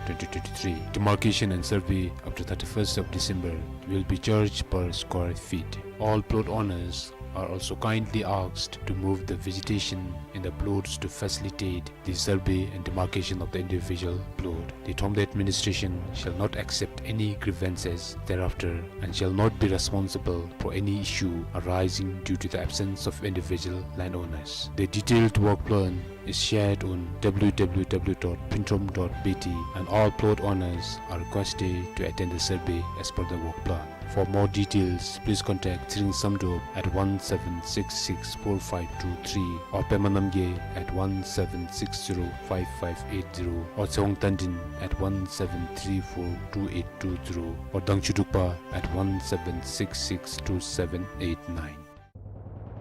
twenty twenty-three. Demarcation and survey up to thirty-first of December will be charged per square feet. All plot owners are also kindly asked to move the vegetation in the plots to facilitate the survey and demarcation of the individual plot. The Thromde administration shall not accept any grievances thereafter and shall not be responsible for any issue arising due to the absence of individual landowners. The detailed work plan is shared on w w w dot phuenthromb dot b t, and all plot owners are requested to attend the survey as per the work plan. For more details, please contact Tshering Samdrup at one seven six six four five two three or Pema Namgay at one seven six zero five five eight zero or Tshewang Tandin at one seven three four two eight two zero or Dangchudrukpa at one seven six six two seven eight nine.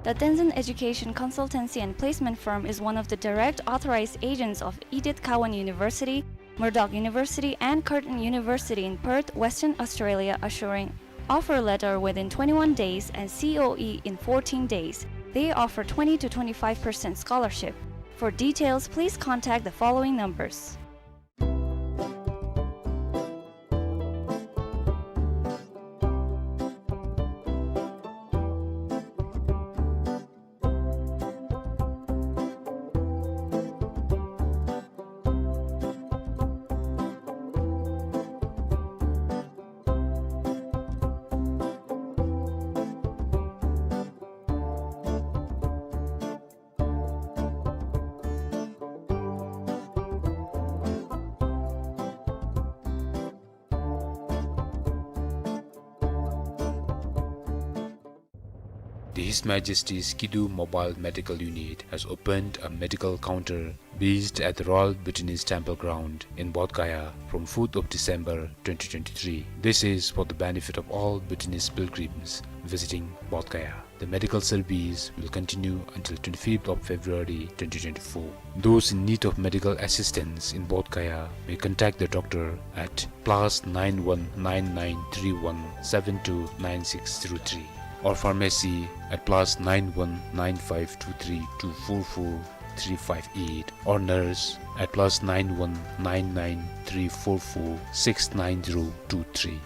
The Tenzin Education Consultancy and Placement Firm is one of the direct authorized agents of Edith Cowan University, Murdoch University, and Curtin University in Perth, Western Australia, assuring offer letter within twenty-one days and C O E in fourteen days. They offer twenty to twenty-five percent scholarship. For details, please contact the following numbers. The His Majesty's Kidu Mobile Medical Unit has opened a medical counter based at the Royal Bhutanese Temple Ground in Bodh Gaya from fourth of December twenty twenty-three. This is for the benefit of all Bhutanese pilgrims visiting Bodh Gaya. The medical service will continue until twenty-fifth of February twenty twenty-four. Those in need of medical assistance in Bodh Gaya may contact the doctor at plus nine one nine nine three one seven two nine six zero three, or pharmacy at plus nine one nine five two three two four four three five eight, or nurse at plus nine one nine nine three four four six nine zero two three.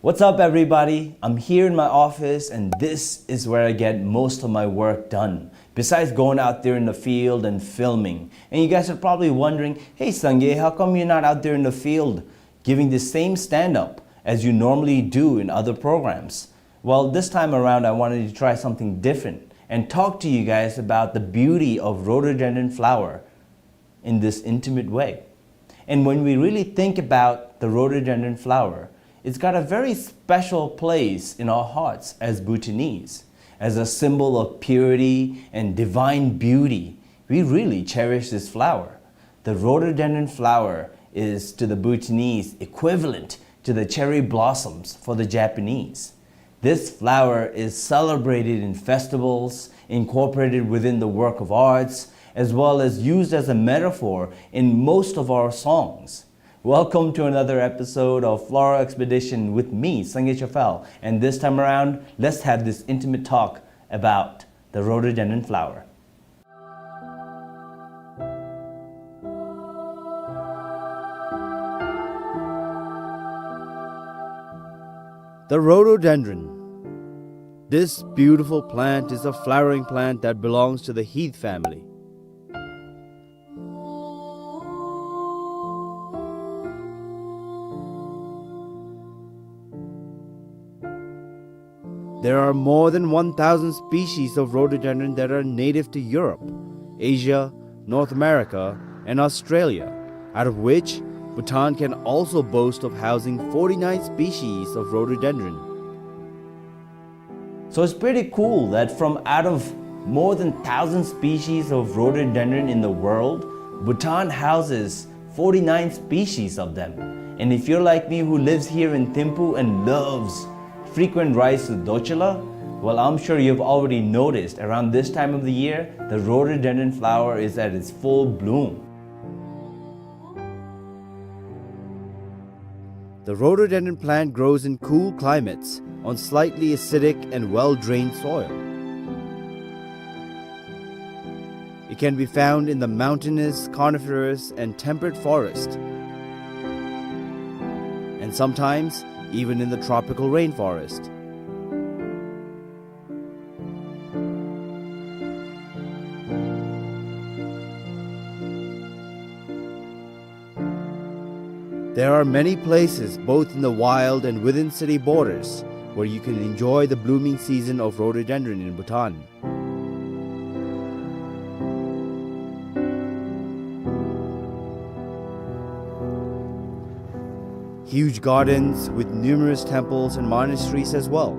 What's up, everybody? I'm here in my office, and this is where I get most of my work done, besides going out there in the field and filming. And you guys are probably wondering, "Hey, Sangay, how come you're not out there in the field giving the same stand-up as you normally do in other programs?" Well, this time around, I wanted to try something different and talk to you guys about the beauty of rhododendron flower in this intimate way. And when we really think about the rhododendron flower, it's got a very special place in our hearts as Bhutanese. As a symbol of purity and divine beauty, we really cherish this flower. The rhododendron flower is to the Bhutanese equivalent to the cherry blossoms for the Japanese. This flower is celebrated in festivals, incorporated within the work of arts, as well as used as a metaphor in most of our songs. Welcome to another episode of Floral Expedition with me, Sangay Chafal, and this time around, let's have this intimate talk about the rhododendron flower. The rhododendron. This beautiful plant is a flowering plant that belongs to the heath family. There are more than one thousand species of rhododendron that are native to Europe, Asia, North America, and Australia, out of which Bhutan can also boast of housing forty-nine species of rhododendron. So it's pretty cool that from out of more than thousand species of rhododendron in the world, Bhutan houses forty-nine species of them. And if you're like me, who lives here in Thimphu and loves frequent rides to Dorcula, well, I'm sure you've already noticed around this time of the year, the rhododendron flower is at its full bloom. The rhododendron plant grows in cool climates on slightly acidic and well-drained soil. It can be found in the mountainous, coniferous, and temperate forest, and sometimes even in the tropical rainforest. There are many places, both in the wild and within city borders, where you can enjoy the blooming season of rhododendron in Bhutan. Huge gardens with numerous temples and monasteries as well.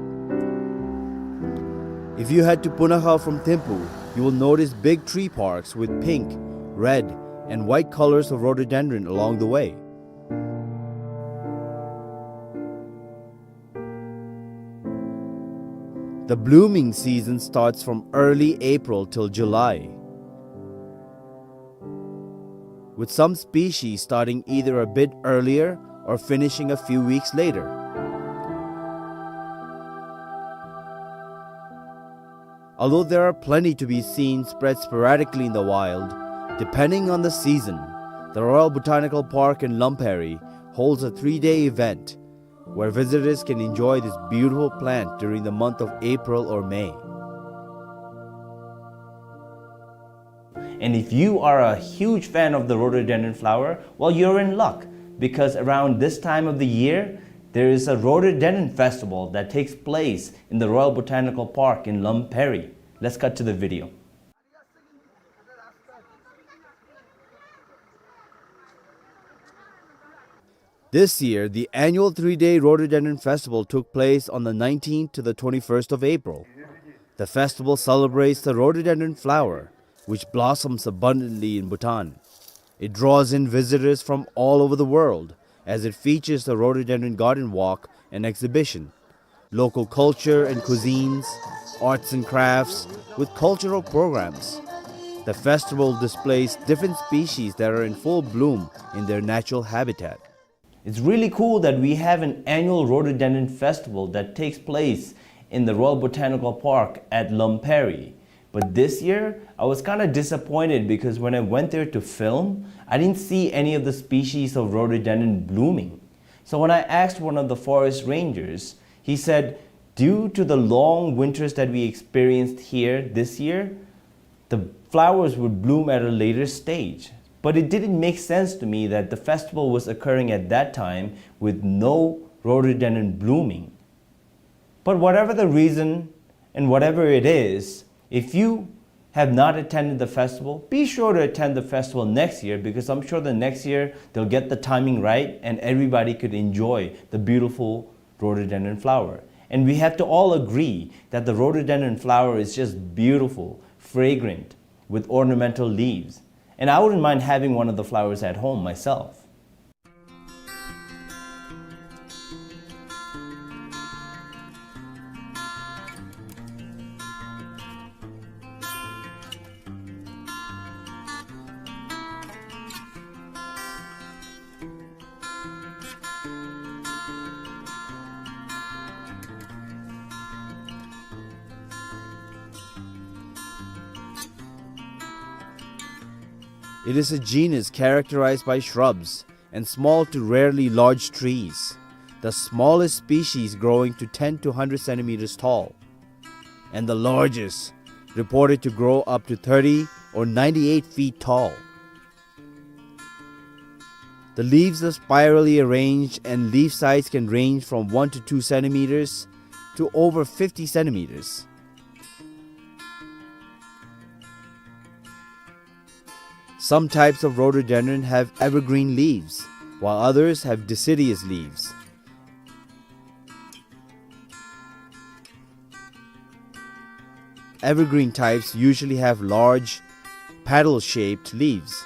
If you head to Punakha from Thimphu, you will notice big tree parks with pink, red, and white colors of rhododendron along the way. The blooming season starts from early April till July. some species starting either a bit earlier or finishing a few weeks later. Although there are plenty to be seen spread sporadically in the wild, depending on the season, the Royal Botanical Park in Lamperi holds a three-day event where visitors can enjoy this beautiful plant during the month of April or May. And if you are a huge fan of the rhododendron flower, well, you're in luck, because around this time of the year, there is a rhododendron festival that takes place in the Royal Botanical Park in Lamperi. Let's cut to the video. This year, the annual three-day Rhododendron Festival took place on the nineteenth to the twenty-first of April. The festival celebrates the rhododendron flower, which blossoms abundantly in Bhutan. It draws in visitors from all over the world, as it features the Rhododendron Garden Walk and exhibition, local culture and cuisines, arts and crafts, with cultural programs. The festival displays different species that are in full bloom in their natural habitat. It's really cool that we have an annual rhododendron festival that takes place in the Royal Botanical Park at Lamperi. But this year, I was kinda disappointed because when I went there to film, I didn't see any of the species of rhododendron blooming. So when I asked one of the forest rangers, he said, due to the long winters that we experienced here this year, the flowers would bloom at a later stage. But it didn't make sense to me that the festival was occurring at that time with no rhododendron blooming. But whatever the reason and whatever it is, if you have not attended the festival, be sure to attend the festival next year, because I'm sure the next year they'll get the timing right and everybody could enjoy the beautiful rhododendron flower. And we have to all agree that the rhododendron flower is just beautiful, fragrant, with ornamental leaves. And I wouldn't mind having one of the flowers at home myself. It is a genus characterized by shrubs and small to rarely large trees, the smallest species growing to ten to hundred centimeters tall, and the largest, reported to grow up to thirty or ninety-eight feet tall. The leaves are spirally arranged and leaf size can range from one to two centimeters to over fifty centimeters. Some types of rhododendron have evergreen leaves, while others have deciduous leaves. Evergreen types usually have large, petal-shaped leaves.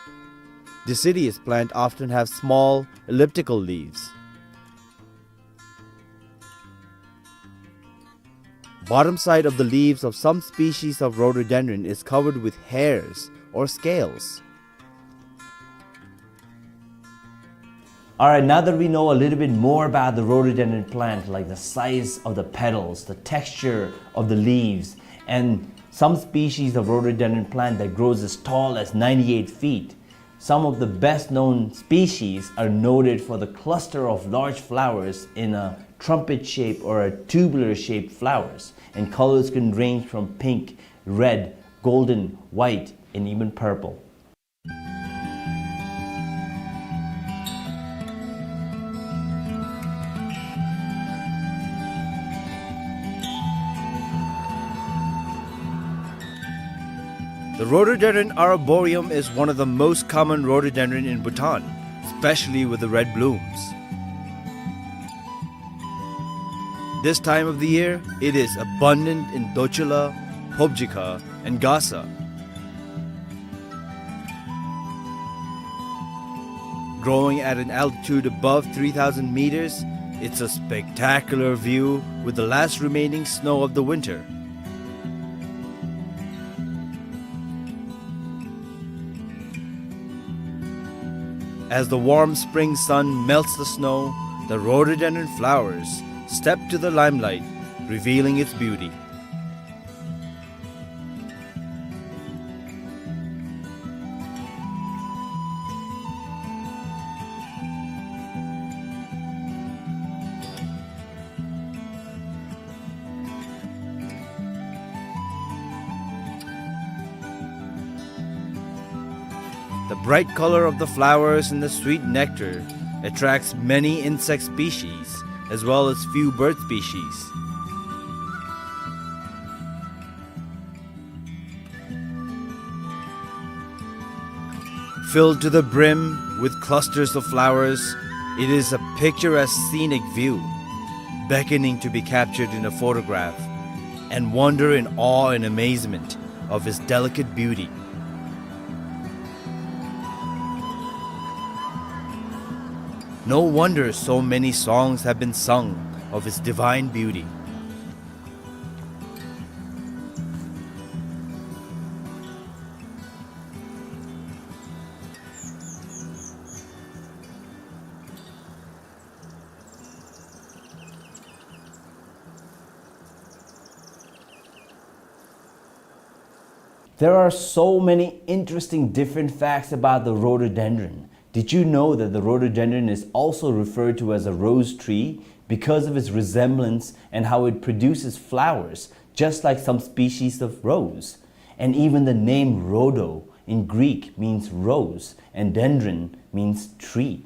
Deciduous plant often have small, elliptical leaves. Bottom side of the leaves of some species of rhododendron is covered with hairs or scales. All right, now that we know a little bit more about the rhododendron plant, like the size of the petals, the texture of the leaves, and some species of rhododendron plant that grows as tall as ninety-eight feet, some of the best known species are noted for the cluster of large flowers in a trumpet shape or a tubular shaped flowers, and colors can range from pink, red, golden, white, and even purple. The rhododendron arboreum is one of the most common rhododendron in Bhutan, especially with the red blooms. This time of the year, it is abundant in Dochula, Phobjikha, and Gasa. Growing at an altitude above three thousand meters, it's a spectacular view with the last remaining snow of the winter. As the warm spring sun melts the snow, the rhododendron flowers step to the limelight, revealing its beauty. The bright color of the flowers and the sweet nectar attracts many insect species, as well as few bird species. Filled to the brim with clusters of flowers, it is a picturesque scenic view, beckoning to be captured in a photograph, and wonder in awe and amazement of its delicate beauty. No wonder so many songs have been sung of its divine beauty. There are so many interesting different facts about the rhododendron. Did you know that the rhododendron is also referred to as a rose tree because of its resemblance and how it produces flowers, just like some species of rose? And even the name rhodo in Greek means rose, and dendron means tree.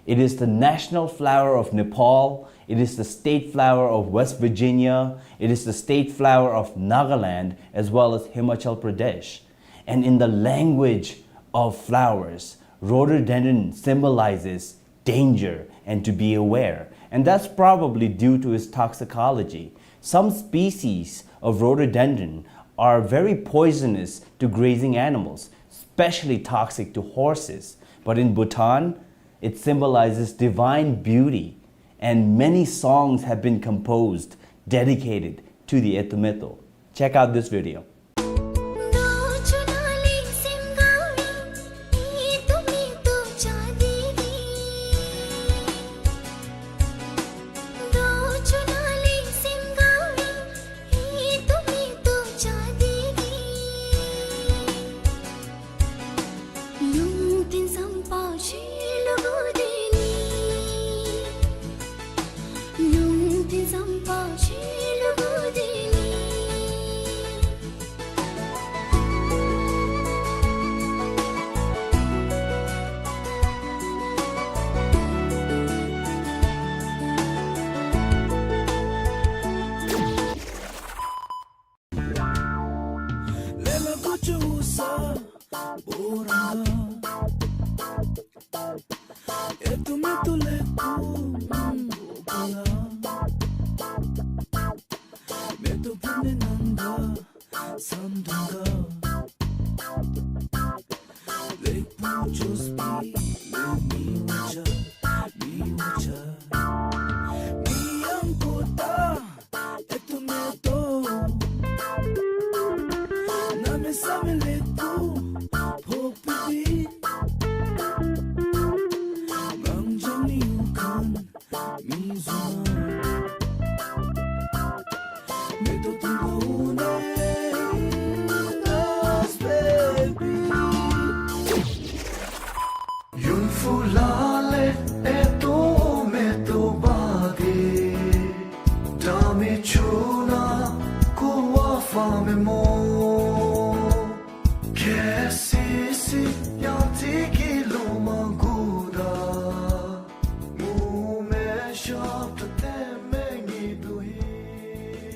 It is the national flower of Nepal. It is the state flower of West Virginia. It is the state flower of Nagaland, as well as Himachal Pradesh. And in the language of flowers, rhododendron symbolizes danger and to be aware. And that's probably due to its toxicology. Some species of rhododendron are very poisonous to grazing animals, especially toxic to horses. But in Bhutan, it symbolizes divine beauty, and many songs have been composed dedicated to the Eto Meto. Check out this video.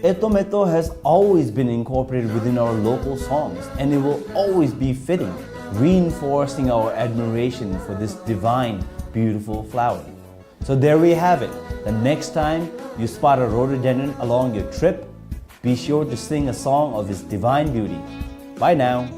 Eto Meto has always been incorporated within our local songs, and it will always be fitting, reinforcing our admiration for this divine, beautiful flower. So there we have it. The next time you spot a rhododendron along your trip, be sure to sing a song of its divine beauty. Bye now.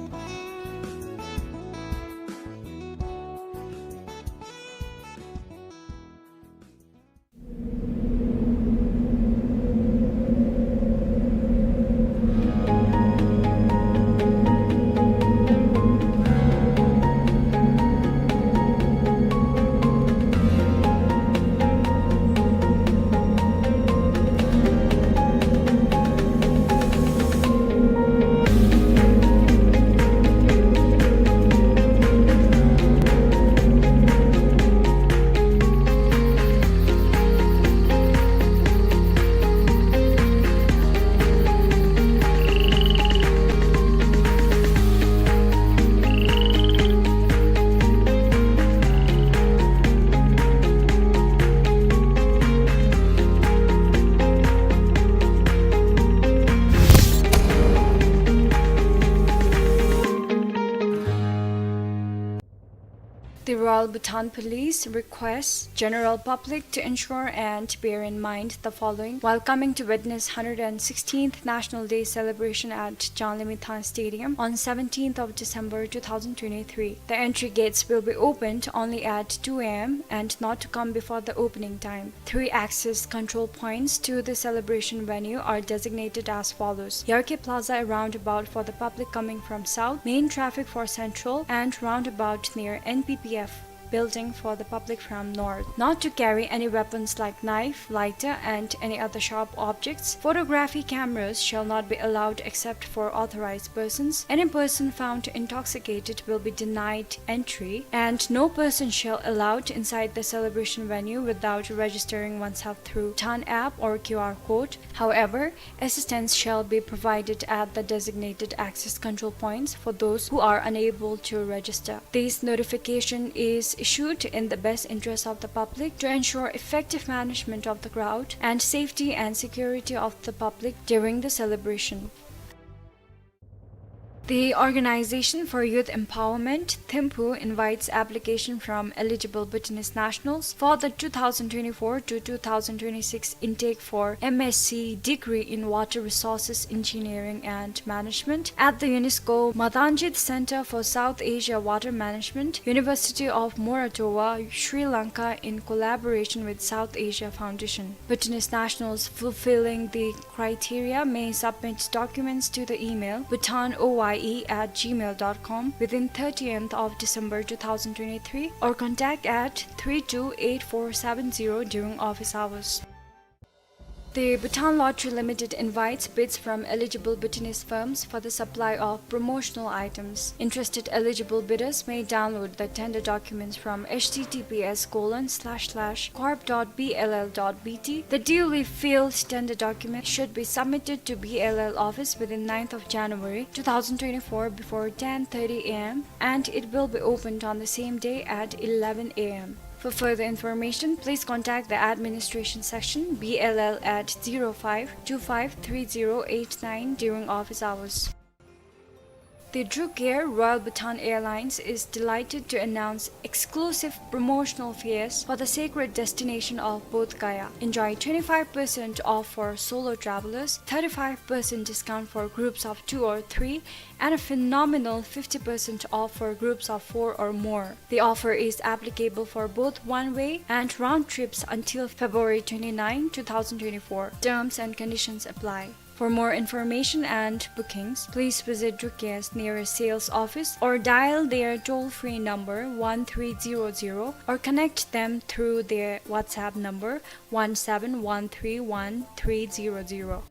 Royal Bhutan Police requests general public to ensure and bear in mind the following while coming to witness hundred and sixteenth National Day celebration at Janglamithang Stadium on seventeenth of December two thousand twenty-three. The entry gates will be opened only at two A M and not to come before the opening time. Three access control points to the celebration venue are designated as follows: Yarkhe Plaza, a roundabout for the public coming from south, main traffic for central, and roundabout near N P P F building for the public from north. Not to carry any weapons like knife, lighter, and any other sharp objects. Photography cameras shall not be allowed except for authorized persons. Any person found intoxicated will be denied entry, and no person shall allowed inside the celebration venue without registering oneself through Bhutan app or Q R code. However, assistance shall be provided at the designated access control points for those who are unable to register. This notification is issued in the best interest of the public to ensure effective management of the crowd and safety and security of the public during the celebration. The Organization for Youth Empowerment, Thimphu, invites application from eligible Bhutanese nationals for the two thousand twenty-four to two thousand twenty-six intake for M S c degree in Water Resources Engineering and Management at the UNESCO Madanjit Center for South Asia Water Management, University of Moratuwa, Sri Lanka, in collaboration with South Asia Foundation. Bhutanese nationals fulfilling the criteria may submit documents to the email bhutan O Y E at gmail dot com within thirtieth of December two thousand twenty-three or contact at three two eight four seven zero during office hours. The Bhutan Lottery Limited invites bids from eligible Bhutanese firms for the supply of promotional items. Interested eligible bidders may download the tender documents from H T T P S colon slash slash corp dot B L L dot B T. The duly filled tender document should be submitted to B L L office within ninth of January two thousand twenty-four before ten thirty A M, and it will be opened on the same day at eleven A M. For further information, please contact the administration section, B L L at zero five two five three zero eight nine during office hours. The Druk Air, Royal Bhutan Airlines, is delighted to announce exclusive promotional fares for the sacred destination of Bodh Gaya. Enjoy twenty-five percent off for solo travelers, thirty-five percent discount for groups of two or three, and a phenomenal fifty percent off for groups of four or more. The offer is applicable for both one-way and round trips until February twenty-ninth, two thousand twenty-four. Terms and conditions apply. For more information and bookings, please visit Druk Air's nearest sales office or dial their toll-free number one three zero zero or connect them through their WhatsApp number one seven one three one three zero zero.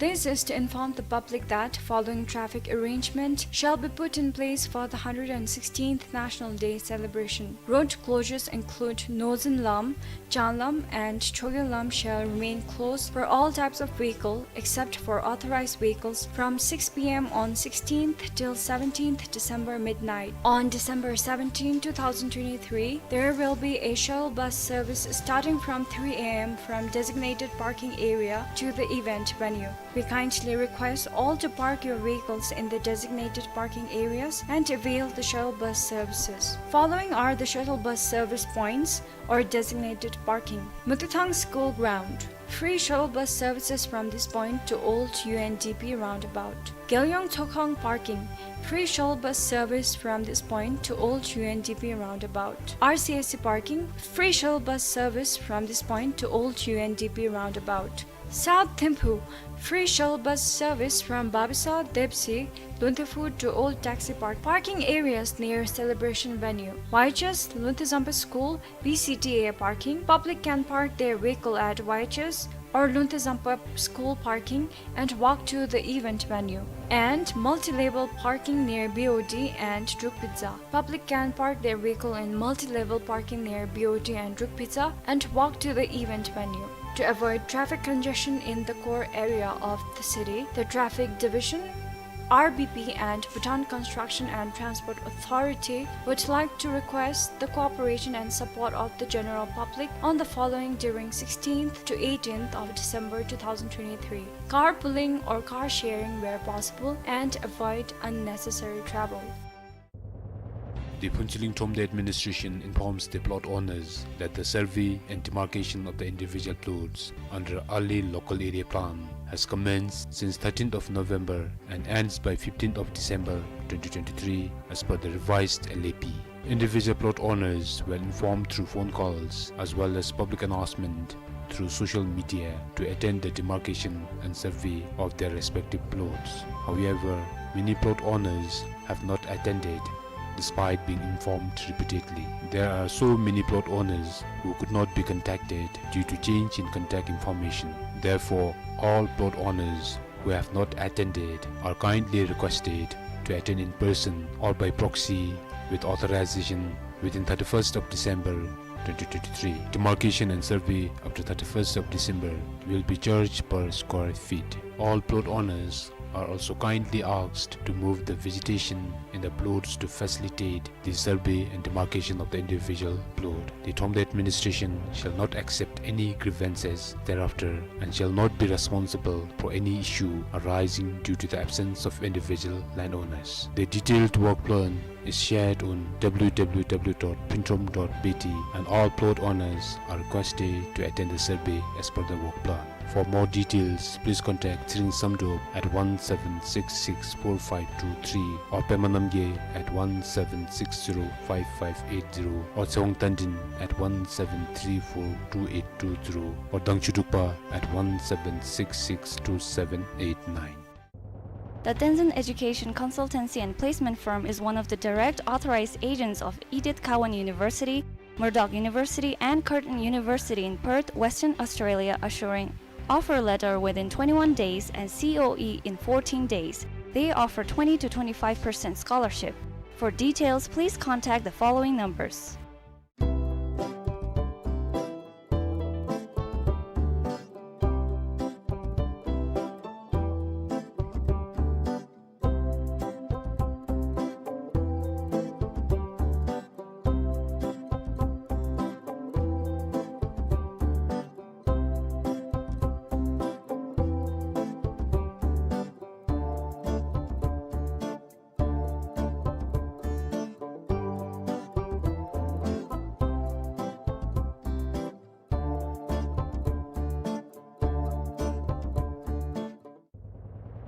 This is to inform the public that following traffic arrangement shall be put in place for the hundred and sixteenth National Day celebration. Road closures include Nozin Lam, Chan Lam and Chogye Lam shall remain closed for all types of vehicle except for authorized vehicles from six P M on sixteenth till seventeenth December midnight. On December seventeenth, two thousand twenty-three, there will be a shuttle bus service starting from three A M from designated parking area to the event venue. We kindly request all to park your vehicles in the designated parking areas and avail the shuttle bus services. Following are the shuttle bus service points or designated parking. Mututhang School Ground. Free shuttle bus services from this point to Old U N D P roundabout. Gelyong Tsokhang Parking. Free shuttle bus service from this point to Old U N D P roundabout. R C S C Parking. Free shuttle bus service from this point to Old U N D P roundabout. South Thimphu, free shuttle bus service from Babisa, Depsi, Lunthe Phu to Old Taxi Park. Parking areas near celebration venue. Y H S, Lunthe Zampa School, B C T A parking. Public can park their vehicle at Y H S or Lunthe Zampa School parking and walk to the event venue. And multi-level parking near B O D and Druk Pizza. Public can park their vehicle in multi-level parking near B O D and Druk Pizza and walk to the event venue. To avoid traffic congestion in the core area of the city, the Traffic Division, R B P, and Bhutan Construction and Transport Authority would like to request the cooperation and support of the general public on the following during sixteenth to eighteenth of December two thousand twenty-three. Carpooling or car sharing where possible and avoid unnecessary travel. The Phuentsholing Thromde administration informs the plot owners that the survey and demarcation of the individual plots under early local area plan has commenced since thirteenth of November and ends by fifteenth of December twenty twenty-three, as per the revised L A P. Individual plot owners were informed through phone calls as well as public announcement through social media to attend the demarcation and survey of their respective plots. However, many plot owners have not attended despite being informed repeatedly. There are so many plot owners who could not be contacted due to change in contact information. Therefore, all plot owners who have not attended are kindly requested to attend in person or by proxy with authorization within thirty-first of December twenty twenty-three. Demarcation and survey up to thirty-first of December will be charged per square feet. All plot owners are also kindly asked to move the vegetation in the plots to facilitate the survey and demarcation of the individual plot. The Thromde administration shall not accept any grievances thereafter and shall not be responsible for any issue arising due to the absence of individual landowners. The detailed work plan is shared on w w w dot phunthrom dot b t, and all plot owners are requested to attend the survey as per the work plan. For more details, please contact Tshering Samdrup at one seven six six four five two three or Pema Namgay at one seven six zero five five eight zero or Tshewang Tandin at one seven three four two eight two zero or Dangchudrukpa at one seven six six two seven eight nine. The Tenzin Education Consultancy and Placement Firm is one of the direct authorized agents of Edith Cowan University, Murdoch University, and Curtin University in Perth, Western Australia, assuring offer letter within twenty-one days and C O E in fourteen days. They offer twenty to twenty-five percent scholarship. For details, please contact the following numbers.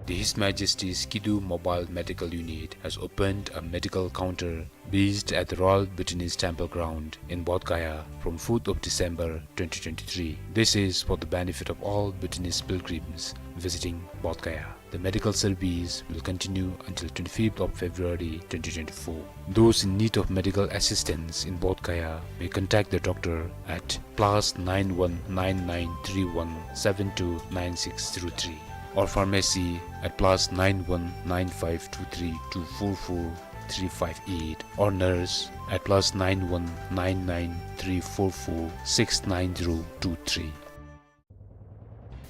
The His Majesty's Kidu Mobile Medical Unit has opened a medical counter based at the Royal Bhutanese Temple Ground in Bodh Gaya from fourth of December twenty twenty-three. This is for the benefit of all Bhutanese pilgrims visiting Bodh Gaya. The medical service will continue until twenty-fifth of February twenty twenty-four. Those in need of medical assistance in Bodh Gaya may contact the doctor at plus nine one nine nine three one seven two nine six zero three or pharmacy at plus nine one nine five two three two four four three five eight or nurse at plus nine one nine nine three four four six nine zero two three.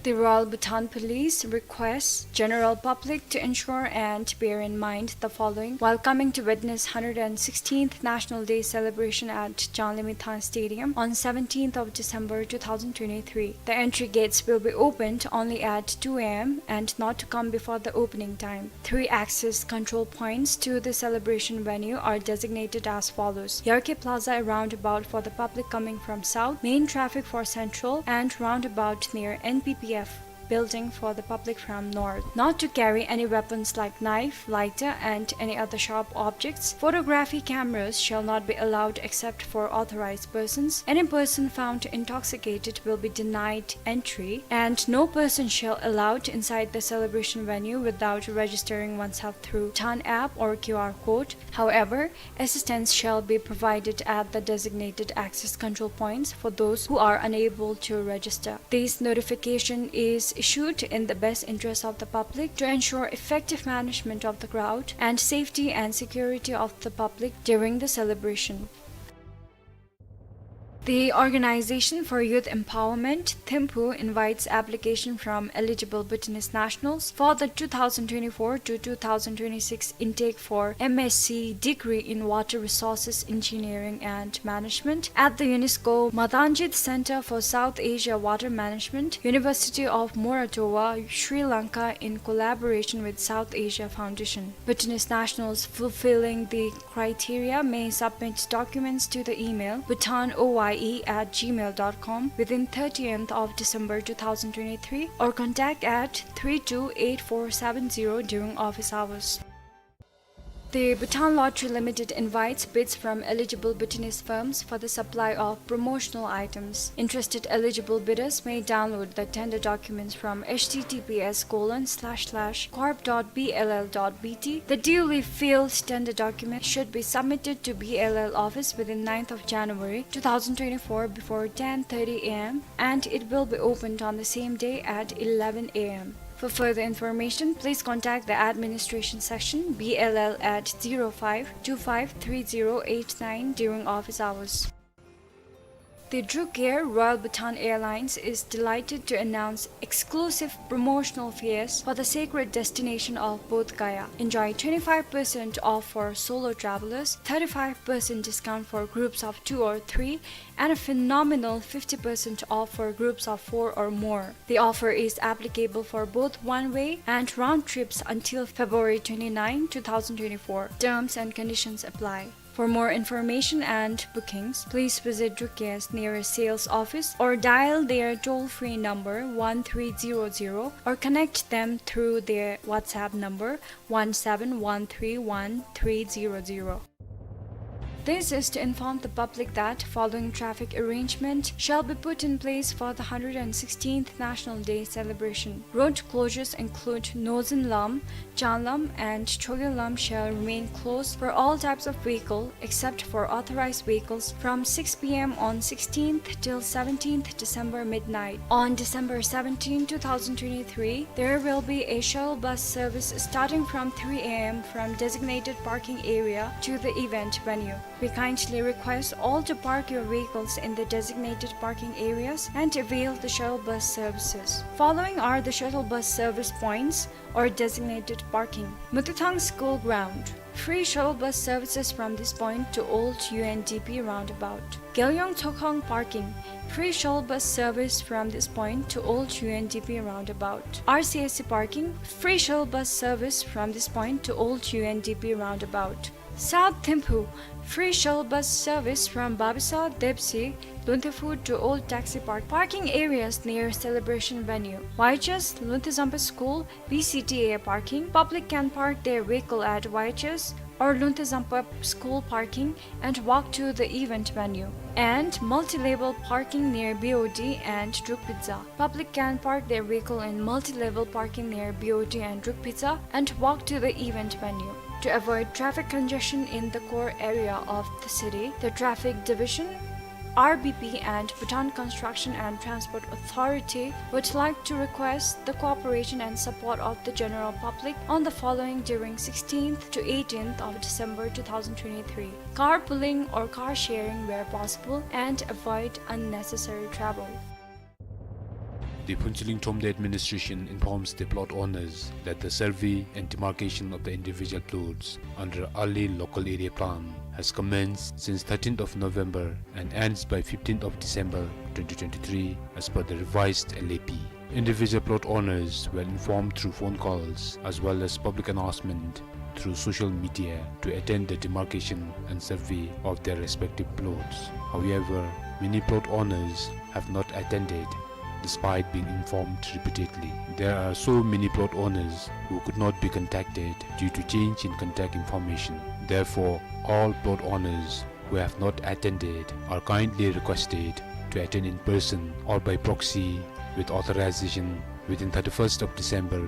The Royal Bhutan Police requests general public to ensure and bear in mind the following while coming to witness hundred sixteenth National Day celebration at Janlimi Than Stadium on seventeenth of December two thousand twenty-three. The entry gates will be opened only at two A M and not to come before the opening time. Three access control points to the celebration venue are designated as follows: Yarkhe Plaza, a roundabout for the public coming from south, main traffic for central, and roundabout near N P P F building for the public from north. Not to carry any weapons like knife, lighter, and any other sharp objects. Photography cameras shall not be allowed except for authorized persons. Any person found intoxicated will be denied entry, and no person shall allowed inside the celebration venue without registering oneself through Than app or Q R code. However, assistance shall be provided at the designated access control points for those who are unable to register. This notification is issued in the best interest of the public to ensure effective management of the crowd and safety and security of the public during the celebration. The Organization for Youth Empowerment, Thimphu, invites application from eligible Bhutanese nationals for the two thousand twenty-four to two thousand twenty-six intake for M S c degree in Water Resources Engineering and Management at the UNESCO Madanjit Center for South Asia Water Management, University of Moratuwa, Sri Lanka, in collaboration with South Asia Foundation. Bhutanese nationals fulfilling the criteria may submit documents to the email bhutanoye at gmail dot com within thirtieth of December two thousand twenty-three or contact at three two eight four seven zero during office hours. The Bhutan Lottery Limited invites bids from eligible Bhutanese firms for the supply of promotional items. Interested eligible bidders may download the tender documents from H T T P S colon slash slash corp dot B L L dot B T. The duly filled tender document should be submitted to B L L office within ninth of January two thousand twenty-four before ten thirty A M, and it will be opened on the same day at eleven A M. For further information, please contact the administration section, B L L at zero five two five three zero eight nine during office hours. The Druk Air, Royal Bhutan Airlines, is delighted to announce exclusive promotional fares for the sacred destination of Bodh Gaya. Enjoy twenty-five percent off for solo travelers, thirty-five percent discount for groups of two or three, and a phenomenal fifty percent off for groups of four or more. The offer is applicable for both one-way and round trips until February twenty-ninth, two thousand twenty-four. Terms and conditions apply. For more information and bookings, please visit Druk Air's nearest sales office or dial their toll-free number one three zero zero or connect them through their WhatsApp number one seven one three one three zero zero. This is to inform the public that following traffic arrangement shall be put in place for the hundred and sixteenth National Day celebration. Road closures include Nozin Lam, Chan Lam and Chogyo Lam shall remain closed for all types of vehicle except for authorized vehicles from six P M on sixteenth till seventeenth December midnight. On December seventeenth, two thousand twenty-three, there will be a shuttle bus service starting from three A M from designated parking area to the event venue. We kindly request all to park your vehicles in the designated parking areas and avail the shuttle bus services. Following are the shuttle bus service points or designated parking. Mututhang School Ground. Free shuttle bus services from this point to Old U N D P roundabout. Gelyong Tsokhang Parking. Free shuttle bus service from this point to Old U N D P roundabout. R C S C Parking. Free shuttle bus service from this point to Old U N D P roundabout. South Thimphu, free shuttle bus service from Babisa, Depsi, Luntephu to Old Taxi Park. Parking areas near celebration venue. Y H S, Luntezampa School, B C T A parking. Public can park their vehicle at Y H S or Luntezampa School parking and walk to the event venue. And multi-level parking near B O D and Druk Pizza. Public can park their vehicle in multi-level parking near B O D and Druk Pizza and walk to the event venue. To avoid traffic congestion in the core area of the city, the Traffic Division, R B P, and Bhutan Construction and Transport Authority would like to request the cooperation and support of the general public on the following during sixteenth to eighteenth of December two thousand twenty-three. Carpooling or car sharing where possible and avoid unnecessary travel. The Phuentsholing Thromde administration informs the plot owners that the survey and demarcation of the individual plots under early local area plan has commenced since thirteenth of November and ends by fifteenth of December twenty twenty-three as per the revised L A P. Individual plot owners were informed through phone calls as well as public announcement through social media to attend the demarcation and survey of their respective plots. However, many plot owners have not attended despite being informed repeatedly. There are so many plot owners who could not be contacted due to change in contact information. Therefore, all plot owners who have not attended are kindly requested to attend in person or by proxy with authorization within thirty-first of December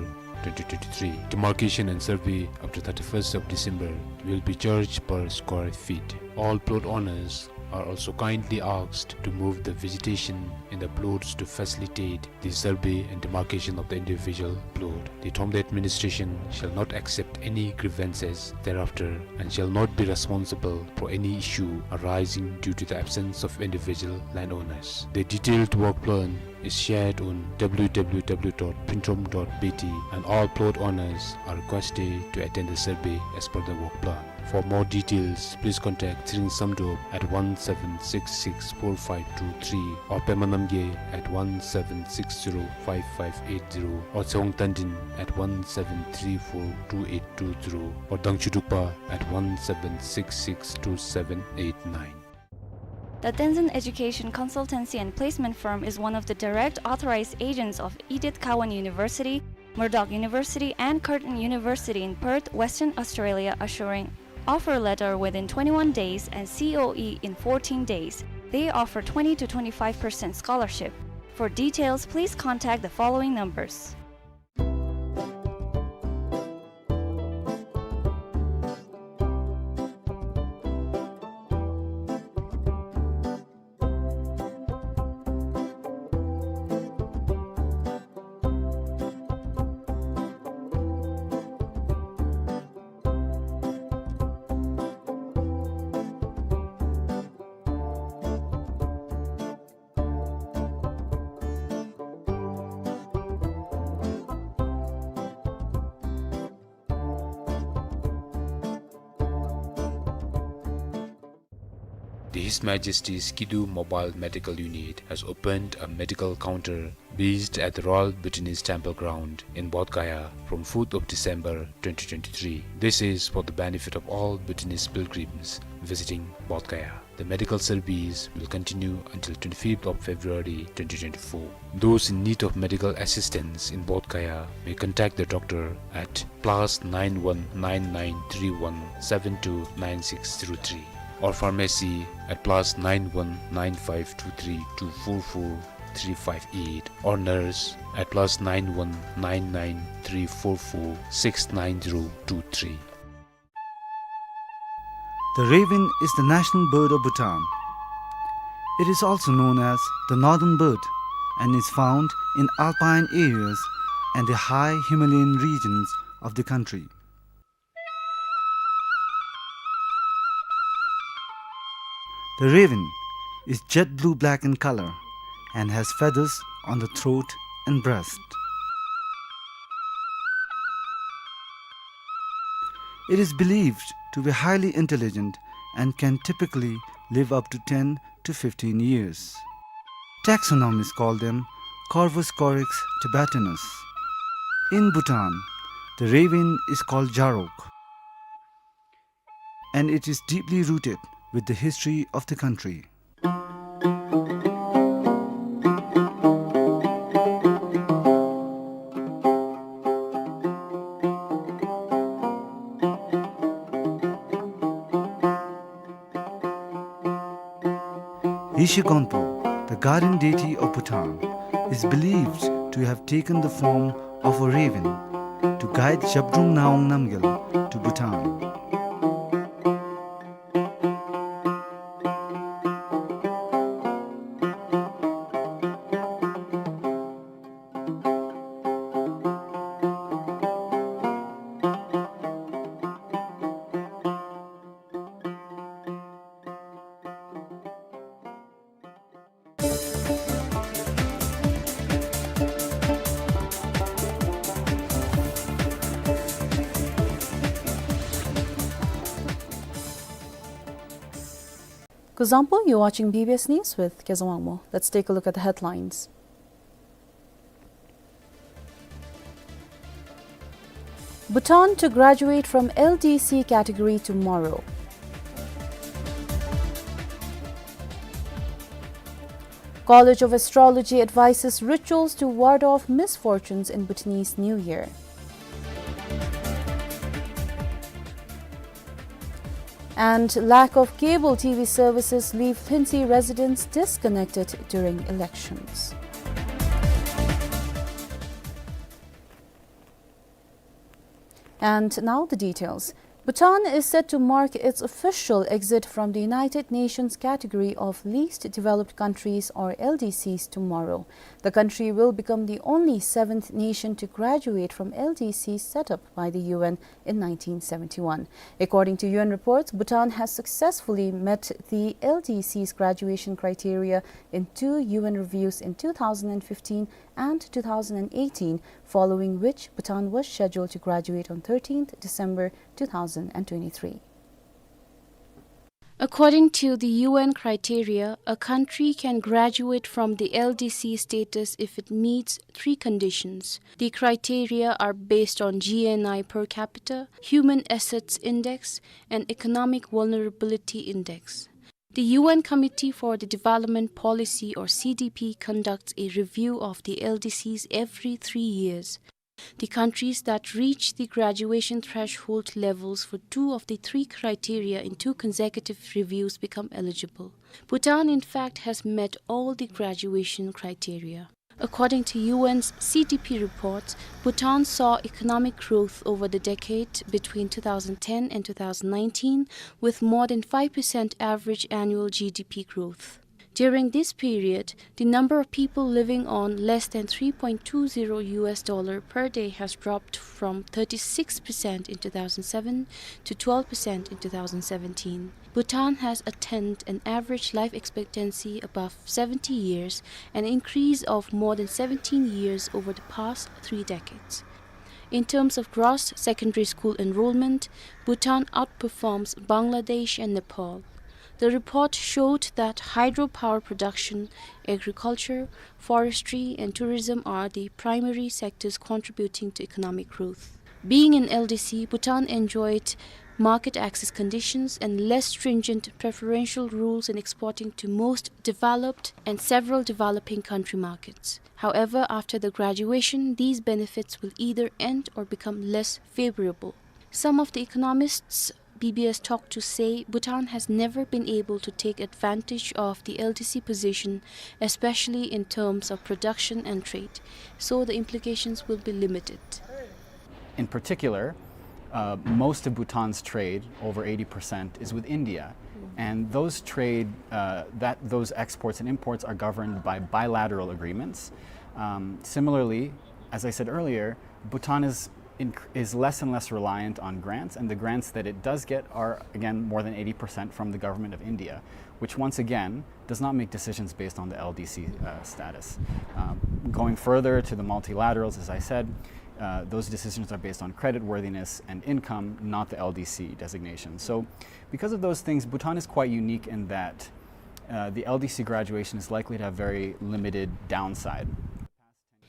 twenty twenty-three. Demarcation and survey after thirty-first of December will be charged per square feet. All plot owners are also kindly asked to move the vegetation in the plots to facilitate the survey and demarcation of the individual plot. The Thromde administration shall not accept any grievances thereafter and shall not be responsible for any issue arising due to the absence of individual landowners. The detailed work plan is shared on w w w dot pintrom dot b t, and all plot owners are requested to attend the survey as per the work plan. For more details, please contact Tshering Samdrup at one seven six six four five two three or Pema Namgay at one seven six zero five five eight zero or Tshewang Tandin at one seven three four two eight two zero or Dangchudrukpa at one seven six six two seven eight nine. The Tenzin Education Consultancy and Placement Firm is one of the direct authorized agents of Edith Cowan University, Murdoch University, and Curtin University in Perth, Western Australia, assuring offer letter within twenty-one days and C O E in fourteen days. They offer twenty to twenty-five percent scholarship. For details, please contact the following numbers. The His Majesty's Kidu Mobile Medical Unit has opened a medical counter based at the Royal Bhutanese Temple Ground in Bodh Gaya from fourth of December twenty twenty-three. This is for the benefit of all Bhutanese pilgrims visiting Bodh Gaya. The medical service will continue until twenty-fifth of February twenty twenty-four. Those in need of medical assistance in Bodh Gaya may contact the doctor at plus nine one nine nine three one seven two nine six zero three or pharmacy at plus nine one nine five two three two four four three five eight or nurse at plus nine one nine nine three four four six nine zero two three. The raven is the national bird of Bhutan. It is also known as the northern bird and is found in alpine areas and the high Himalayan regions of the country. The raven is jet blue-black in color and has feathers on the throat and breast. It is believed to be highly intelligent and can typically live up to ten to fifteen years. Taxonomists call them Corvus corax tibetanus. In Bhutan, the raven is called Jarok, and it is deeply rooted with the history of the country. Yeshe Gonpo, the guardian deity of Bhutan, is believed to have taken the form of a raven to guide Zhabdrung Ngawang Namgyal to Bhutan. Kuzuzangpo, you're watching B B S News with Kezang Wangmo. Let's take a look at the headlines. Bhutan to graduate from L D C category tomorrow. College of Astrology advises rituals to ward off misfortunes in Bhutanese New Year. And lack of cable T V services leave Lhuentse residents disconnected during elections. And now the details. Bhutan is set to mark its official exit from the United Nations category of least developed countries, or L D Cs, tomorrow. The country will become the only seventh nation to graduate from L D Cs set up by the U N in nineteen seventy-one. According to U N reports, Bhutan has successfully met the L D C's graduation criteria in two U N reviews in two thousand fifteen and two thousand eighteen, following which Bhutan was scheduled to graduate on thirteenth December two thousand twenty-three. According to the U N criteria, a country can graduate from the L D C status if it meets three conditions. The criteria are based on G N I per capita, Human Assets Index, and Economic Vulnerability Index. The U N Committee for the Development Policy, or C D P, conducts a review of the L D Cs every three years. The countries that reach the graduation threshold levels for two of the three criteria in two consecutive reviews become eligible. Bhutan, in fact, has met all the graduation criteria. According to U N's C D P reports, Bhutan saw economic growth over the decade between two thousand ten and two thousand nineteen, with more than five percent average annual G D P growth. During this period, the number of people living on less than three point two zero U S dollar per day has dropped from thirty-six percent in two thousand seven to twelve percent in two thousand seventeen. Bhutan has attained an average life expectancy above seventy years, an increase of more than seventeen years over the past three decades. In terms of gross secondary school enrollment, Bhutan outperforms Bangladesh and Nepal. The report showed that hydropower production, agriculture, forestry, and tourism are the primary sectors contributing to economic growth. Being an L D C, Bhutan enjoyed market access conditions and less stringent preferential rules in exporting to most developed and several developing country markets. However, after the graduation, these benefits will either end or become less favorable. Some of the economists B B S talked to say Bhutan has never been able to take advantage of the L D C position, especially in terms of production and trade, so the implications will be limited. In particular, uh, most of Bhutan's trade, over eighty percent, is with India. Mm. And those trade, uh, that, those exports and imports are governed by bilateral agreements. Um, similarly, as I said earlier, Bhutan is inc-, is less and less reliant on grants, and the grants that it does get are, again, more than eighty percent from the government of India, which, once again, does not make decisions based on the L D C, uh, status. Um, going further to the multilaterals, as I said, uh, those decisions are based on creditworthiness and income, not the L D C designation. So, because of those things, Bhutan is quite unique in that, uh, the L D C graduation is likely to have very limited downside.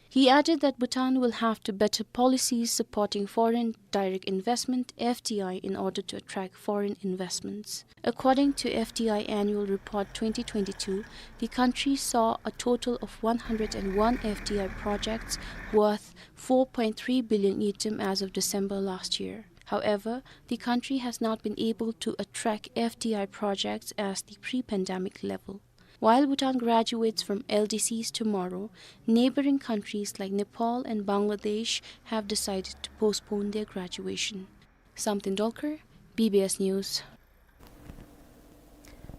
He added that Bhutan will have to better policies supporting foreign direct investment, F D I, in order to attract foreign investments. According to F D I Annual Report twenty twenty-two, the country saw a total of one hundred and one F D I projects worth four point three billion ngultrum as of December last year. However, the country has not been able to attract F D I projects as the pre-pandemic level. While Bhutan graduates from L D Cs tomorrow, neighboring countries like Nepal and Bangladesh have decided to postpone their graduation. Samten Dolkar, B B S News.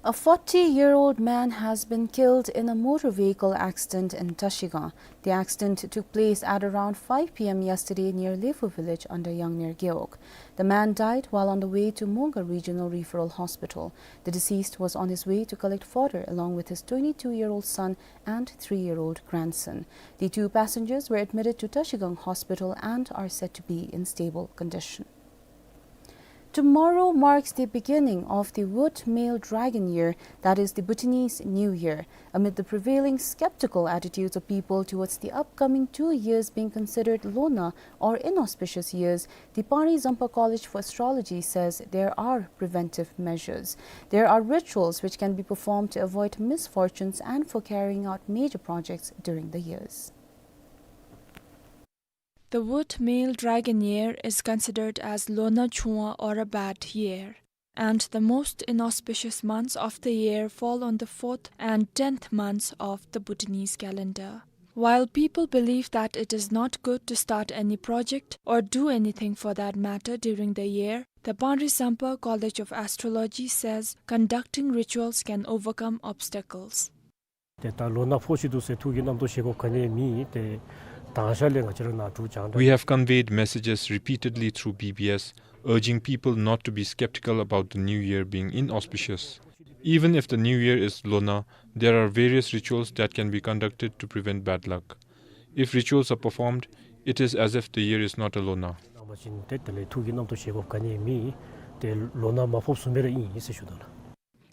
A forty-year-old man has been killed in a motor vehicle accident in Tashigang. The accident took place at around five P M yesterday near Lefu village under Yangner Gewog. The man died while on the way to Monga Regional Referral Hospital. The deceased was on his way to collect fodder along with his twenty-two-year-old son and three-year-old grandson. The two passengers were admitted to Tashigang Hospital and are said to be in stable condition. Tomorrow marks the beginning of the Wood Male Dragon Year, that is the Bhutanese New Year. Amid the prevailing skeptical attitudes of people towards the upcoming two years being considered Lona or inauspicious years, the Pari Zampa College for Astrology says there are preventive measures. There are rituals which can be performed to avoid misfortunes and for carrying out major projects during the years. The Wood Male Dragon Year is considered as Lona Chungwa, or a bad year, and the most inauspicious months of the year fall on the fourth and tenth months of the Bhutanese calendar. While people believe that it is not good to start any project or do anything for that matter during the year, the Panri Sampa College of Astrology says conducting rituals can overcome obstacles. ཏེ་ད་ལོ་ན་ཕོག་ཅི་འདུག་ཟེར་ཐུགས་ཀྱི་རྣམ་རྟོག་བཞེས་དགོཔ་ག་ནི་ཡང་མེད། ཏེ་དང་ཤ་ལས་ང་བཅས་ར་ནཱ་འབྲུག་རྒྱང་བསྒྲགས། We have conveyed messages repeatedly through B B S, urging people not to be skeptical about the new year being inauspicious. Even if the new year is Lona, there are various rituals that can be conducted to prevent bad luck. If rituals are performed, it is as if the year is not a Lona. ནང་པ་ཅིན་ཏེ་དེ་ལས་ཐུགས་ཀྱི་རྣམ་རྟོག་བཞེས་དགོཔ་ག་ནི་ཡང་མེད། ཏེ་ལོ་ན་མ་ཕོགཔ་བཟུམ་སྦེ་ར་ཨིན་ཟེར་ཞུ་དོ་ལགས།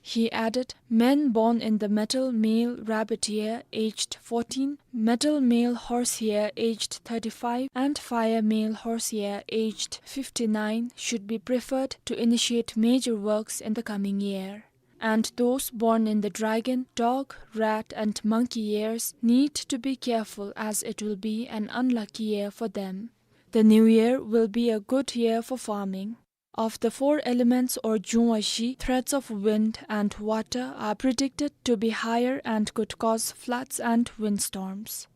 He added, men born in the metal male rabbit year aged fourteen, metal male horse year aged thirty-five, and fire male horse year aged fifty-nine should be preferred to initiate major works in the coming year. And those born in the dragon, dog, rat, and monkey years need to be careful, as it will be an unlucky year for them. The new year will be a good year for farming. Of the four elements or Jungwashi, threats of wind and water are predicted to be higher and could cause floods and windstorms.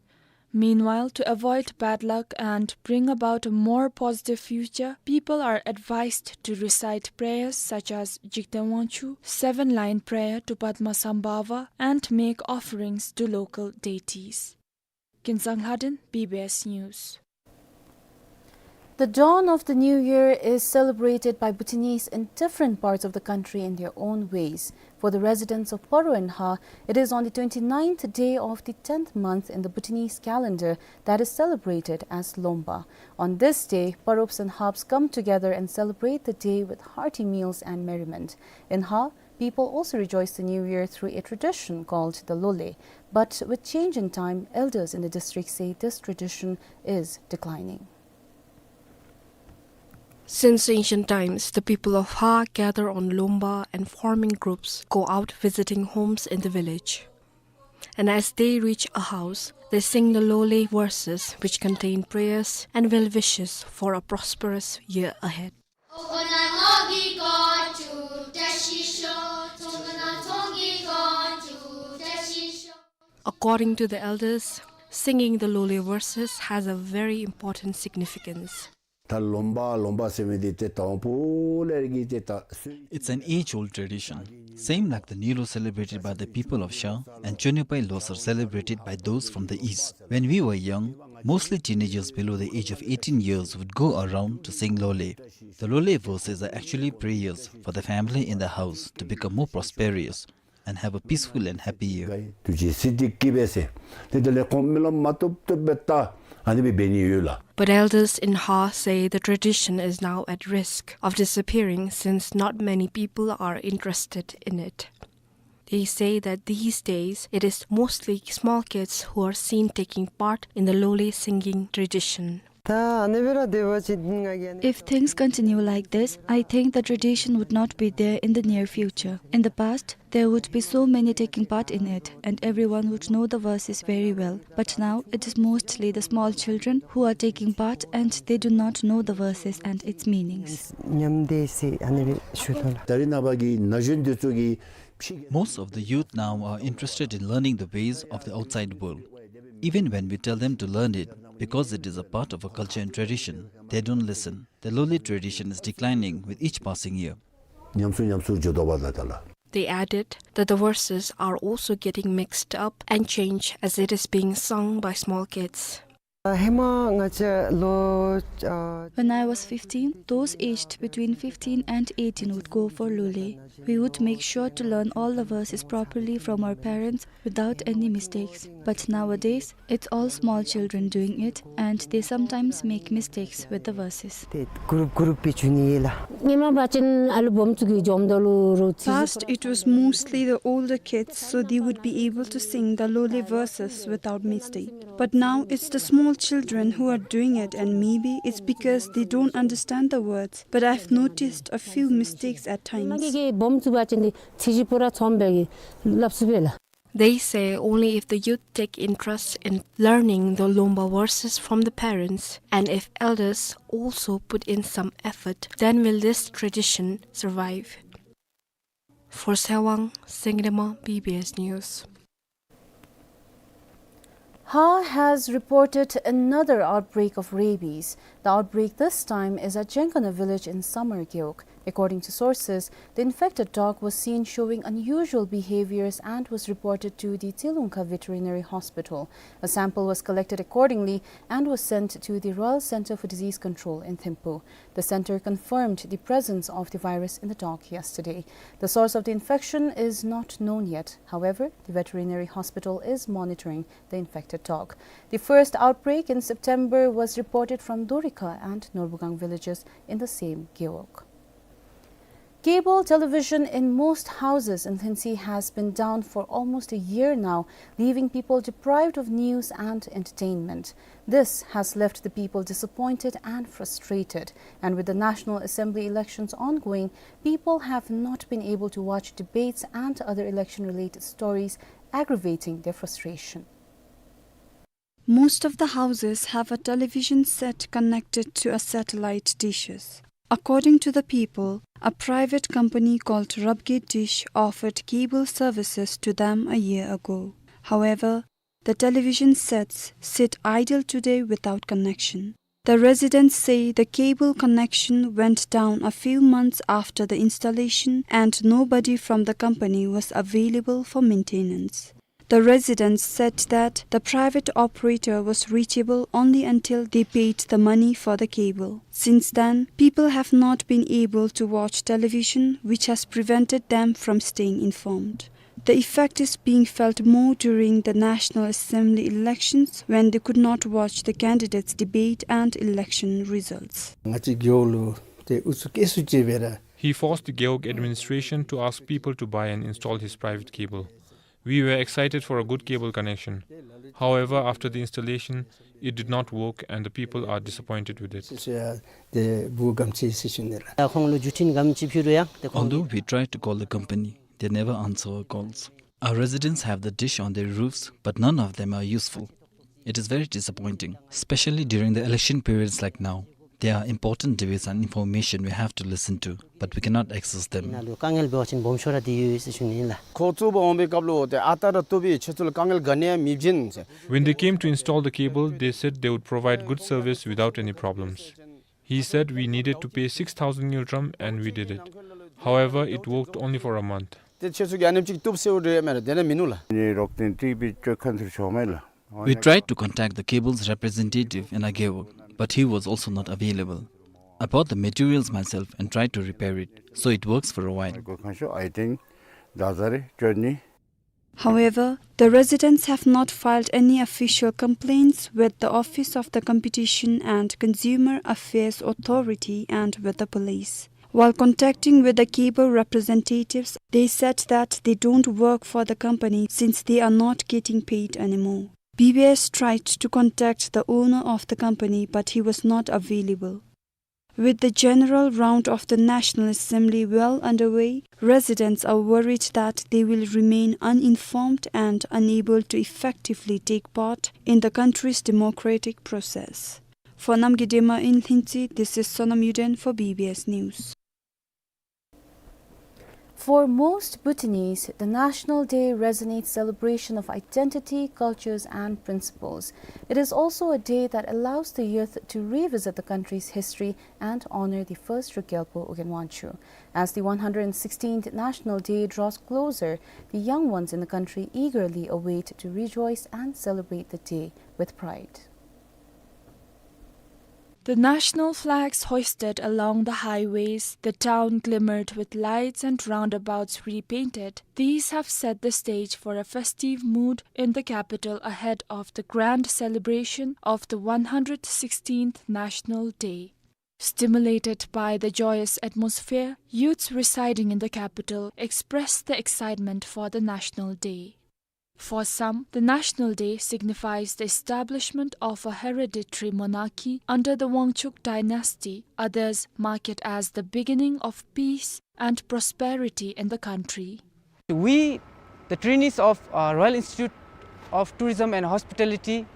Meanwhile, to avoid bad luck and bring about a more positive future, people are advised to recite prayers such as Jigten Wangchuk, seven-line prayer to Padma Sambhava, and make offerings to local deities. Kinsang Lhaden, B B S News. The dawn of the new year is celebrated by Bhutanese in different parts of the country in their own ways. For the residents of Paro and Ha, it is on the twenty-ninth day of the tenth month in the Bhutanese calendar that is celebrated as Lomba. On this day, Parops and Haps come together and celebrate the day with hearty meals and merriment. In Ha, people also rejoice the new year through a tradition called the Lole. But with change in time, elders in the district say this tradition is declining. Since ancient times, the people of Ha gather on Lomba and forming groups go out visiting homes in the village. And as they reach a house, they sing the Lole verses, which contain prayers and well wishes for a prosperous year ahead. According to the elders, singing the Lole verses has a very important significance. ད་ལོམ་པ་ལོམ་པ་ཟེར་མི་འདི་ཏེ་དང་པོ་ལས་ཀྱི་ཏེ་ད་སུ། It's an age-old tradition. Same like the Nilo celebrated by the people of Sha and Chonyopai Losar celebrated by those from the east. When we were young, mostly teenagers below the age of eighteen years would go around to sing Lole. The Lole verses are actually prayers for the family in the house to become more prosperous and have a peaceful and happy year. དུས་ཅི་སི་ཏི་ཀི་བེ་སེ། ཏེ་དེ་ལས་ཁོང་རྨི་ལམ་མ་བཏུབ་བཏུབ་སྦེ་ད་ཨ་ནི་སྦེ་འབད་ནི་ཡོད་ལགས། But elders in Ha say the tradition is now at risk of disappearing since not many people are interested in it. They say that these days it is mostly small kids who are seen taking part in the Lole singing tradition. ད་ཨ་ནི་སྦེ་ར་སྡོད་པ་ཅིན་ང་གིས་ཨ་ནི། If things continue like this, I think the tradition would not be there in the near future. In the past, there would be so many taking part in it, and everyone would know the verses very well. But now, it is mostly the small children who are taking part, and they do not know the verses and its meanings. ཉམས་ཏེ་ཟེར་ཨ་ནི་སྦེ་ཞུ་དོ་ལགས། ད་རིས་ནངས་པ་གི་ན་གཞོན་འདི་ཚུ་གིས། Most of the youth now are interested in learning the ways of the outside world. Even when we tell them to learn it, because it is a part of a culture and tradition, they don't listen. The Lole tradition is declining with each passing year. ཉམས་སུ་ཉམས་སུ་འགྱོ་དོ་བ་ད་ད་ལགས། They added that the verses are also getting mixed up and changed as it is being sung by small kids. ཨ་ཧེ་མ་ང་བཅས་ལོ་ཨ། When I was fifteen, those aged between fifteen and eighteen would go for Lole. We would make sure to learn all the verses properly from our parents without any mistakes. But nowadays, it's all small children doing it, and they sometimes make mistakes with the verses. ཏེ་གུ་རུབ་གུ་རུབ་སྦེ་འགྱོ་ནི་ཨིན་ལགས། ཧེ་མ་འབད་བ་ཅིན་ཨ་ལུ་སྦོམ་ཚུ་གིས་འཇོམས་ད་ལུ་རོགས་ཅིག། Past, it was mostly the older kids, so they would be able to sing the Lole verses without mistake. But now it's the small children who are doing it, and maybe it's because they don't understand the words. But I've noticed a few mistakes at times. ཧེ་མ་གི་གི་སྦོམ་ཚུ་འབད་བ་ཅིན་ཏེ་ཚིག་ཅིག་པུ་ར་ཚངམ་སྦེ་གི་སླབ་ཚུགས་པས་ལགས། They say only if the youth take interest in learning the Lomba verses from the parents, and if elders also put in some effort, then will this tradition survive. For Sewang, Sengdema, B B S News. Hha has reported another outbreak of rabies. The outbreak this time is at Jengkana village in Samar Gewog. According to sources, the infected dog was seen showing unusual behaviors and was reported to the Tsilungkha Veterinary Hospital. A sample was collected accordingly and was sent to the Royal Centre for Disease Control in Thimphu. The centre confirmed the presence of the virus in the dog yesterday. The source of the infection is not known yet. However, the veterinary hospital is monitoring the infected dog. The first outbreak in September was reported from Dorikha and Norbugang villages in the same Gewog. Cable television in most houses in Lhuentse has been down for almost a year now, leaving people deprived of news and entertainment. This has left the people disappointed and frustrated, and with the National Assembly elections ongoing, people have not been able to watch debates and other election-related stories, aggravating their frustration. Most of the houses have a television set connected to a satellite dishes. According to the people, a private company called Rabgate Dish offered cable services to them a year ago. However, the television sets sit idle today without connection. The residents say the cable connection went down a few months after the installation and nobody from the company was available for maintenance. The residents said that the private operator was reachable only until they paid the money for the cable. Since then, people have not been able to watch television, which has prevented them from staying informed. The effect is being felt more during the National Assembly elections, when they could not watch the candidates' debate and election results. ང་བཅས་རྒེད་འོག་ལུ་ཏེ་ཨུ་ཚུགས་བཀལ་སུ་ཅིག་འབད་ར། He forced the Gewog administration to ask people to buy and install his private cable. We were excited for a good cable connection. However, after the installation, it did not work and the people are disappointed with it. ཏེ་བུ་གམ་ཅིག་ཟེར་ཞུ་ནི་ལགས། ཁོང་ལུ་བརྒྱུད་འཕྲིན་གམ་ཅིག་ཕུལ་རུང་ཡང་ཏེ་ཁོང་། Although we tried to call the company, they never answer our calls. Our residents have the dish on their roofs, but none of them are useful. It is very disappointing, especially during the election periods like now. There are important debates and information we have to listen to, but we cannot access them. ཨིན་ན་ལུ་དཀའ་ངལ་འབད་བ་ཅིན་སྦོམ་ཤོས་ར་འདི་ཡོད་ཟེར་ཞུ་ནི་ཨིན་ལགས། ཁོང་བཙུགས་པར་འོང་པའི་སྐབས་ལུ་ཏེ་ཨ་རྟག་ར་བཏུབ་པས། ཁྱེད་ཚུ་ལུ་དཀའ་ངལ་ག་ནི་ཡང་མེདཔ་ཨིན་ཟེར། When they came to install the cable, they said they would provide good service without any problems. He said we needed to pay six thousand ngultrum and we did it. However, it worked only for a month. ཏེ་ཁྱེད་ཚུ་གིས་ཨ་ནེམ་ཅིག་བཏུབ་ཟེརཝ་འདྲས་མེན་ན་དེ་ནང་མིན་ནུག་ལགས། ནི་རོགས་དན་ཏིག་པི་ཅོ་ཁན་ཚུར་ཤོར་མས་ལགས། We tried to contact the cable's representative in Agewog, but he was also not available. I bought the materials myself and tried to repair it, so it works for a while. གོ་ཁན་ཤོ་ཨའི་ཏིང་ཛ་ཛ་རེ་ཅོ་ནི། However, the residents have not filed any official complaints with the Office of the Competition and Consumer Affairs Authority and with the police. While contacting with the cable representatives, they said that they don't work for the company since they are not getting paid anymore. B B S tried to contact the owner of the company, but he was not available. With the general round of the National Assembly well underway, residents are worried that they will remain uninformed and unable to effectively take part in the country's democratic process. For Namgay Dema in Lhuentse, this is Sonam Yuden for B B S News. For most Bhutanese, the National Day resonates celebration of identity, cultures, and principles. It is also a day that allows the youth to revisit the country's history and honor the first Druk Gyalpo Ugyen Wangchuck. As the one hundred sixteenth National Day draws closer, the young ones in the country eagerly await to rejoice and celebrate the day with pride. The national flags hoisted along the highways, the town glimmered with lights and roundabouts repainted, these have set the stage for a festive mood in the capital ahead of the grand celebration of the one hundred sixteenth National Day. Stimulated by the joyous atmosphere, youths residing in the capital expressed their excitement for the National Day. For some, the National Day signifies the establishment of a hereditary monarchy under the Wangchuck dynasty. Others mark it as the beginning of peace and prosperity in the country. We, the trainees of, uh, Royal Institute of Tourism and Hospitality,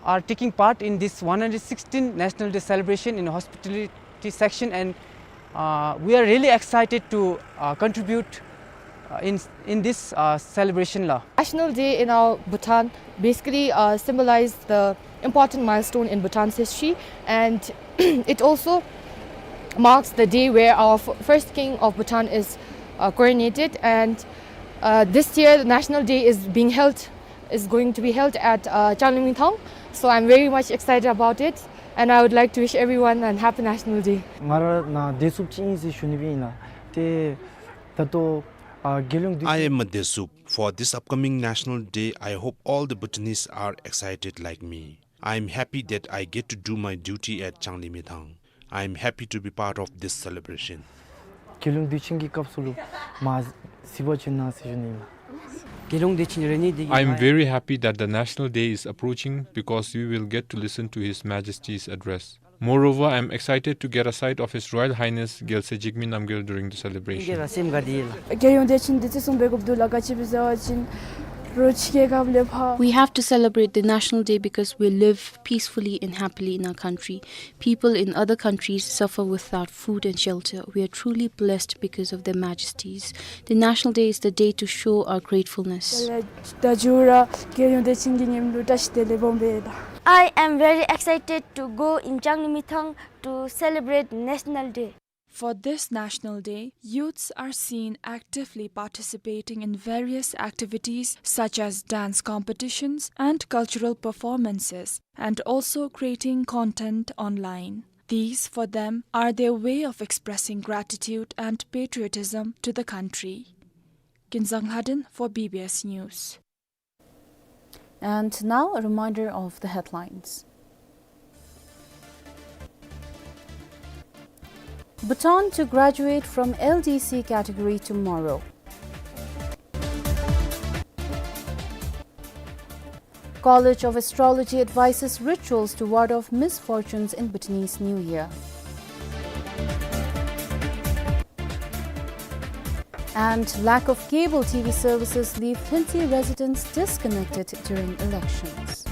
are taking part in this one hundred sixteen National Day celebration in hospitality section, and, uh, we are really excited to, uh, contribute, uh, in, in this, uh, celebration la. National Day in our Bhutan basically, uh, symbolizes the important milestone in Bhutan's history, and it also marks the day where our f-, first king of Bhutan is, uh, coronated. And, uh, this year, the National Day is being held, is going to be held at, uh, Changlimithang. So I'm very much excited about it, and I would like to wish everyone a happy National Day. ང་ར་ནཱ་བདེ་སྐྱིད་ཅིག་ཨིན་ཟེར་ཞུ་ནི་སྦེ་ཨིན་ལགས། ཏེ་ད་ལྟོ་ཨ་རྒྱལ་ཡོངས་དུས་ཆེན། I am a Desup. For this upcoming National Day, I hope all the Bhutanese are excited like me. I am happy that I get to do my duty at Changlimithang. I am happy to be part of this celebration. རྒྱལ་ཡོངས་དུས་ཆེན་གྱི་སྐབས་སུ་ལུ་མ་གཟིགས་པར་བྱོན་གནང་ཟེར་ཞུ་ནི་ཨིན་ལགས། རྒྱལ་ཡོངས་དུས་ཆེན་རེ་ནི་འདི་གི། I am very happy that the National Day is approaching because we will get to listen to His Majesty's address. Moreover, I am excited to get a sight of His Royal Highness རྒྱལ་སྲས་འཇིགས་མེད་རྣམ་རྒྱལ during the celebration. རྒྱལ་ཡོངས་དུས་ཆེན་འདི་བརྩི་སྲུང་འབད་དགོཔ་འདུག་ལགས། ག་ཅི་སྦེ་ཟེར་བ་ཅིན་རོགས་ཕྱི་རྒྱལ་ཁབ་ལས་ཕར། We have to celebrate the National Day because we live peacefully and happily in our country. People in other countries suffer without food and shelter. We are truly blessed because of their majesties. The National Day is the day to show our gratefulness. དེ་ལས་ད་མཇུག་ར་རྒྱལ་ཡོངས་དུས་ཆེན་གྱི་ཉིནམ་ལུ་བཀྲ་ཤིས་བདེ་ལེགས་སྦོམ་སྦེ་ཡོད། I am very excited to go in Changlimithang to celebrate National Day. For this National Day, youths are seen actively participating in various activities such as dance competitions and cultural performances, and also creating content online. These, for them, are their way of expressing gratitude and patriotism to the country. Kinzang Lhaden for B B S News. And now, a reminder of the headlines. Bhutan to graduate from L D C category tomorrow. College of Astrology advises rituals to ward off misfortunes in Bhutanese New Year. And lack of cable T V services leave Khyentse residents disconnected during elections.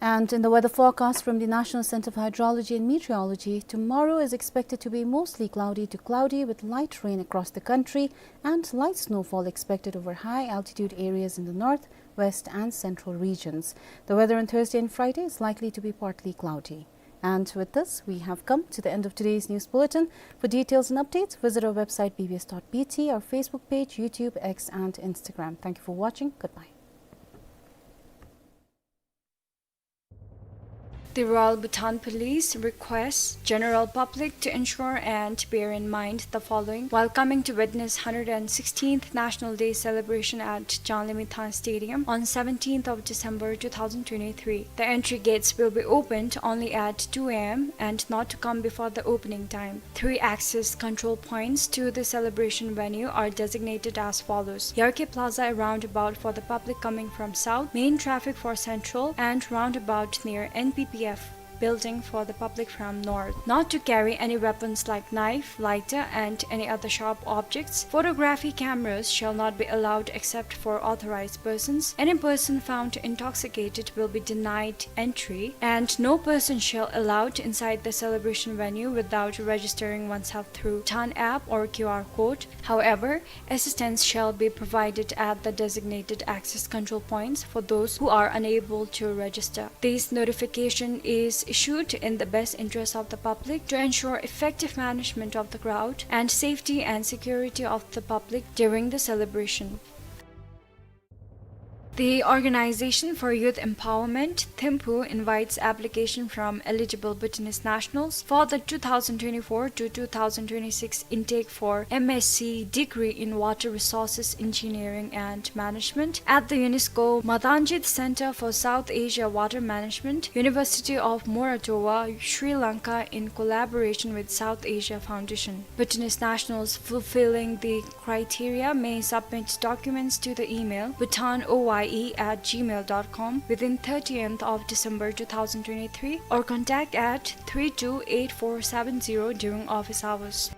And in the weather forecast from the National Center for Hydrology and Meteorology, tomorrow is expected to be mostly cloudy to cloudy with light rain across the country and light snowfall expected over high altitude areas in the north, west and central regions. The weather on Thursday and Friday is likely to be partly cloudy. And with this, we have come to the end of today's news bulletin. For details and updates, visit our website B B S dot B T, our Facebook page, YouTube, X and Instagram. Thank you for watching. Goodbye. The Royal Bhutan Police requests general public to ensure and bear in mind the following while coming to witness hundred and sixteenth National Day celebration at Changlimithang Stadium on seventeenth of December two thousand twenty-three. The entry gates will be opened only at two A M and not to come before the opening time. Three access control points to the celebration venue are designated as follows: Yarkhe Plaza roundabout for the public coming from south, main traffic for central, and roundabout near N P P F building for the public from north. Not to carry any weapons like knife, lighter, and any other sharp objects. Photography cameras shall not be allowed except for authorized persons. Any person found intoxicated will be denied entry, and no person shall allowed inside the celebration venue without registering oneself through Bhutan app or Q R code. However, assistance shall be provided at the designated access control points for those who are unable to register. This notification is issued in the best interest of the public to ensure effective management of the crowd and safety and security of the public during the celebration. The Organization for Youth Empowerment, Thimphu, invites application from eligible Bhutanese nationals for the two thousand twenty-four to two thousand twenty-six intake for M S C degree in Water Resources Engineering and Management at the UNESCO Madanjit Center for South Asia Water Management, University of Moratuwa, Sri Lanka, in collaboration with South Asia Foundation. Bhutanese nationals fulfilling the criteria may submit documents to the email bhutan O Y E at gmail dot com within thirtieth of December two thousand twenty-three or contact at three two eight four seven zero during office hours.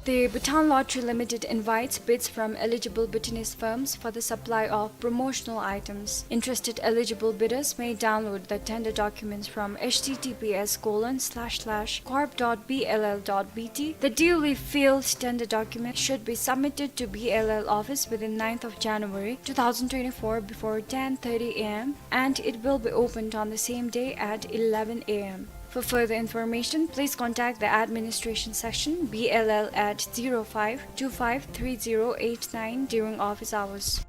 The Bhutan Lottery Limited invites bids from eligible Bhutanese firms for the supply of promotional items. Interested eligible bidders may download the tender documents from H T T P S colon slash slash corp dot B L L dot B T. The duly filled tender document should be submitted to B L L office within ninth of January two thousand twenty-four before ten thirty A M, and it will be opened on the same day at eleven A M. For further information, please contact the administration section, B L L at zero five two five three zero eight nine during office hours.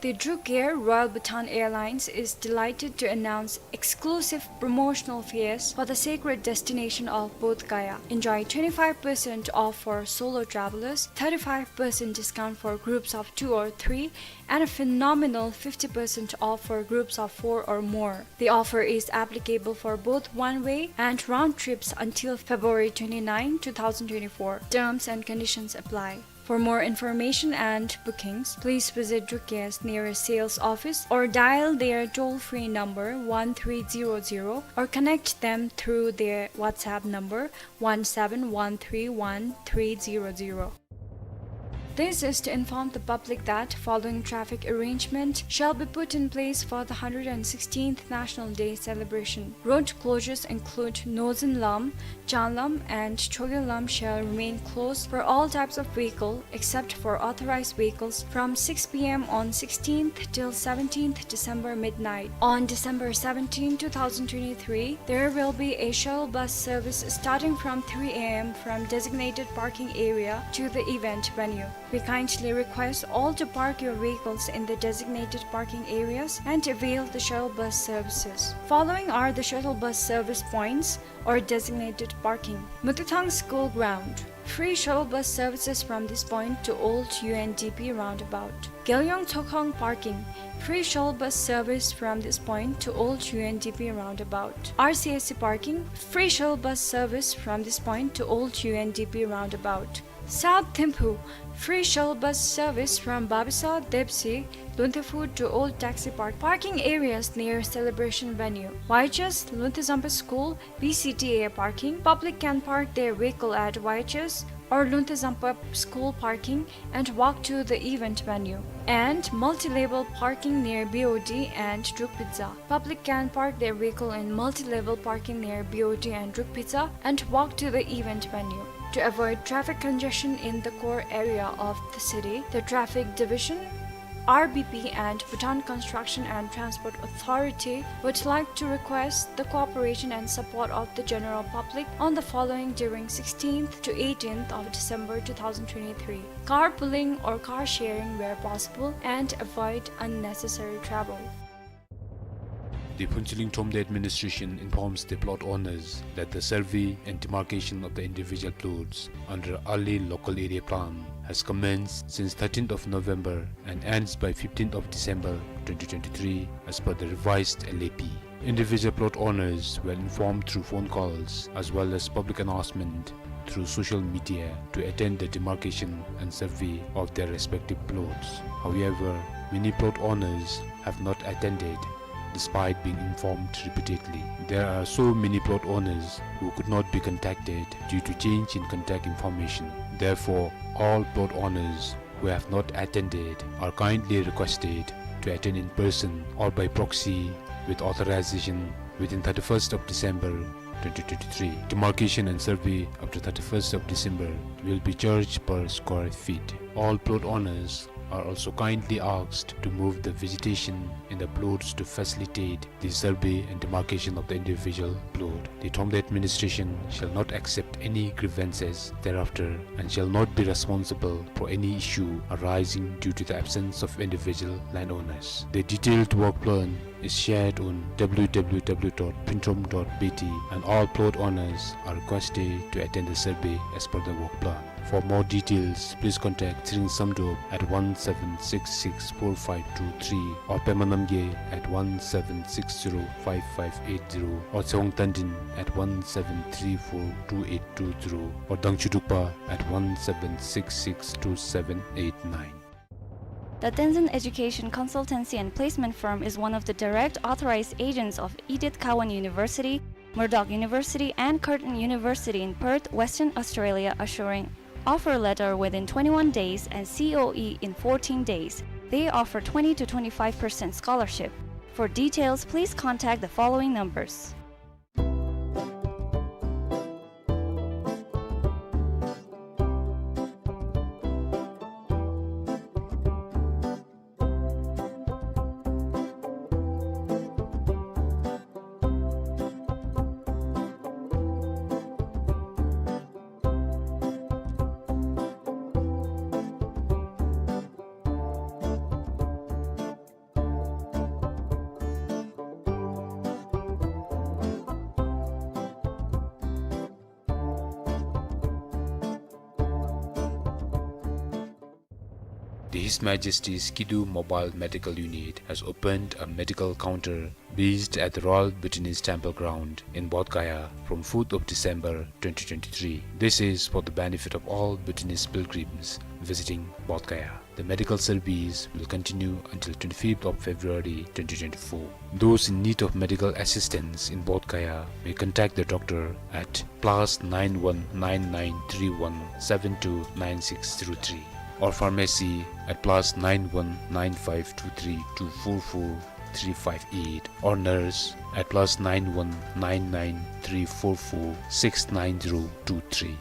The Druk Air Royal Bhutan Airlines is delighted to announce exclusive promotional fares for the sacred destination of Bodh Gaya. Enjoy twenty-five percent off for solo travelers, thirty-five percent discount for groups of two or three, and a phenomenal fifty percent off for groups of four or more. The offer is applicable for both one-way and round trips until February twenty-ninth, two thousand twenty-four. Terms and conditions apply. For more information and bookings, please visit Druk Air's nearest sales office or dial their toll-free number one three zero zero or connect them through their WhatsApp number one seven one three one three zero zero. This is to inform the public that following traffic arrangement shall be put in place for the hundred and sixteenth National Day celebration. Road closures include Nozen Lam, Chan Lam and Chogyam Lam shall remain closed for all types of vehicle except for authorized vehicles from six P M on sixteenth till seventeenth December midnight. On December seventeenth, two thousand twenty-three, there will be a shuttle bus service starting from three A M from designated parking area to the event venue. We kindly request all to park your vehicles in the designated parking areas and avail the shuttle bus services. Following are the shuttle bus service points or designated parking. Mutithang School Ground. Free shuttle bus services from this point to Old U N D P roundabout. Gelyong Tsokhang Parking. Free shuttle bus service from this point to Old U N D P roundabout. R C S C Parking. Free shuttle bus service from this point to Old U N D P roundabout. South Thimphu, free shuttle bus service from Babasa, Depsi, Lunthe Food to Old Taxi Park. Parking areas near celebration venue. Y H S, Lunthe Zampa School, B C D A parking. Public can park their vehicle at Y H S or Lunthe Zampa School parking and walk to the event venue. And multi-level parking near B O D and Druk Pizza. Public can park their vehicle in multi-level parking near B O D and Druk Pizza and walk to the event venue. To avoid traffic congestion in the core area of the city, the Traffic Division, R B P and Bhutan Construction and Transport Authority would like to request the cooperation and support of the general public on the following during sixteenth to eighteenth of December two thousand twenty-three. Carpooling or car sharing where possible and avoid unnecessary travel. The Phuentsholing Thromde administration informs the plot owners that the survey and demarcation of the individual plots under early local area plan has commenced since thirteenth of November and ends by fifteenth of December twenty twenty-three as per the revised L A P. Individual plot owners were informed through phone calls as well as public announcement through social media to attend the demarcation and survey of their respective plots. However, many plot owners have not attended despite being informed repeatedly. There are so many plot owners who could not be contacted due to change in contact information. Therefore, all plot owners who have not attended are kindly requested to attend in person or by proxy with authorization within thirty-first of December twenty twenty-three. Demarcation and survey up to thirty-first of December will be charged per square feet. All plot owners are also kindly asked to move the vegetation in the plots to facilitate the survey and demarcation of the individual plot. The Thromde administration shall not accept any grievances thereafter and shall not be responsible for any issue arising due to the absence of individual landowners. The detailed work plan is shared on W W W dot phuenthromb dot B T, and all plot owners are requested to attend the survey as per the work plan. For more details, please contact Tshering Samdrup at one seven six six four five two three or Pema Namgay at one seven six zero five five eight zero or Tshewang Tandin at one seven three four two eight two zero or Dangchudrukpa at one seven six six two seven eight nine. The Tenzin Education Consultancy and Placement Firm is one of the direct authorized agents of Edith Cowan University Murdoch University and Curtin University in Perth, Western Australia, assuring offer letter within twenty-one days and C O E in fourteen days. They offer twenty to twenty-five percent scholarship. For details, please contact the following numbers. The His Majesty's Kidu Mobile Medical Unit has opened a medical counter based at the Royal Bhutanese Temple Ground in Bodh Gaya from fourth of December twenty twenty-three. This is for the benefit of all Bhutanese pilgrims visiting Bodh Gaya. The medical service will continue until twenty-fifth of February twenty twenty-four. Those in need of medical assistance in Bodh Gaya may contact the doctor at plus nine one nine nine three one seven two nine six zero three, or pharmacy at plus nine one nine five two three two four four three five eight, or nurse at plus nine one nine nine three four four six nine zero two three.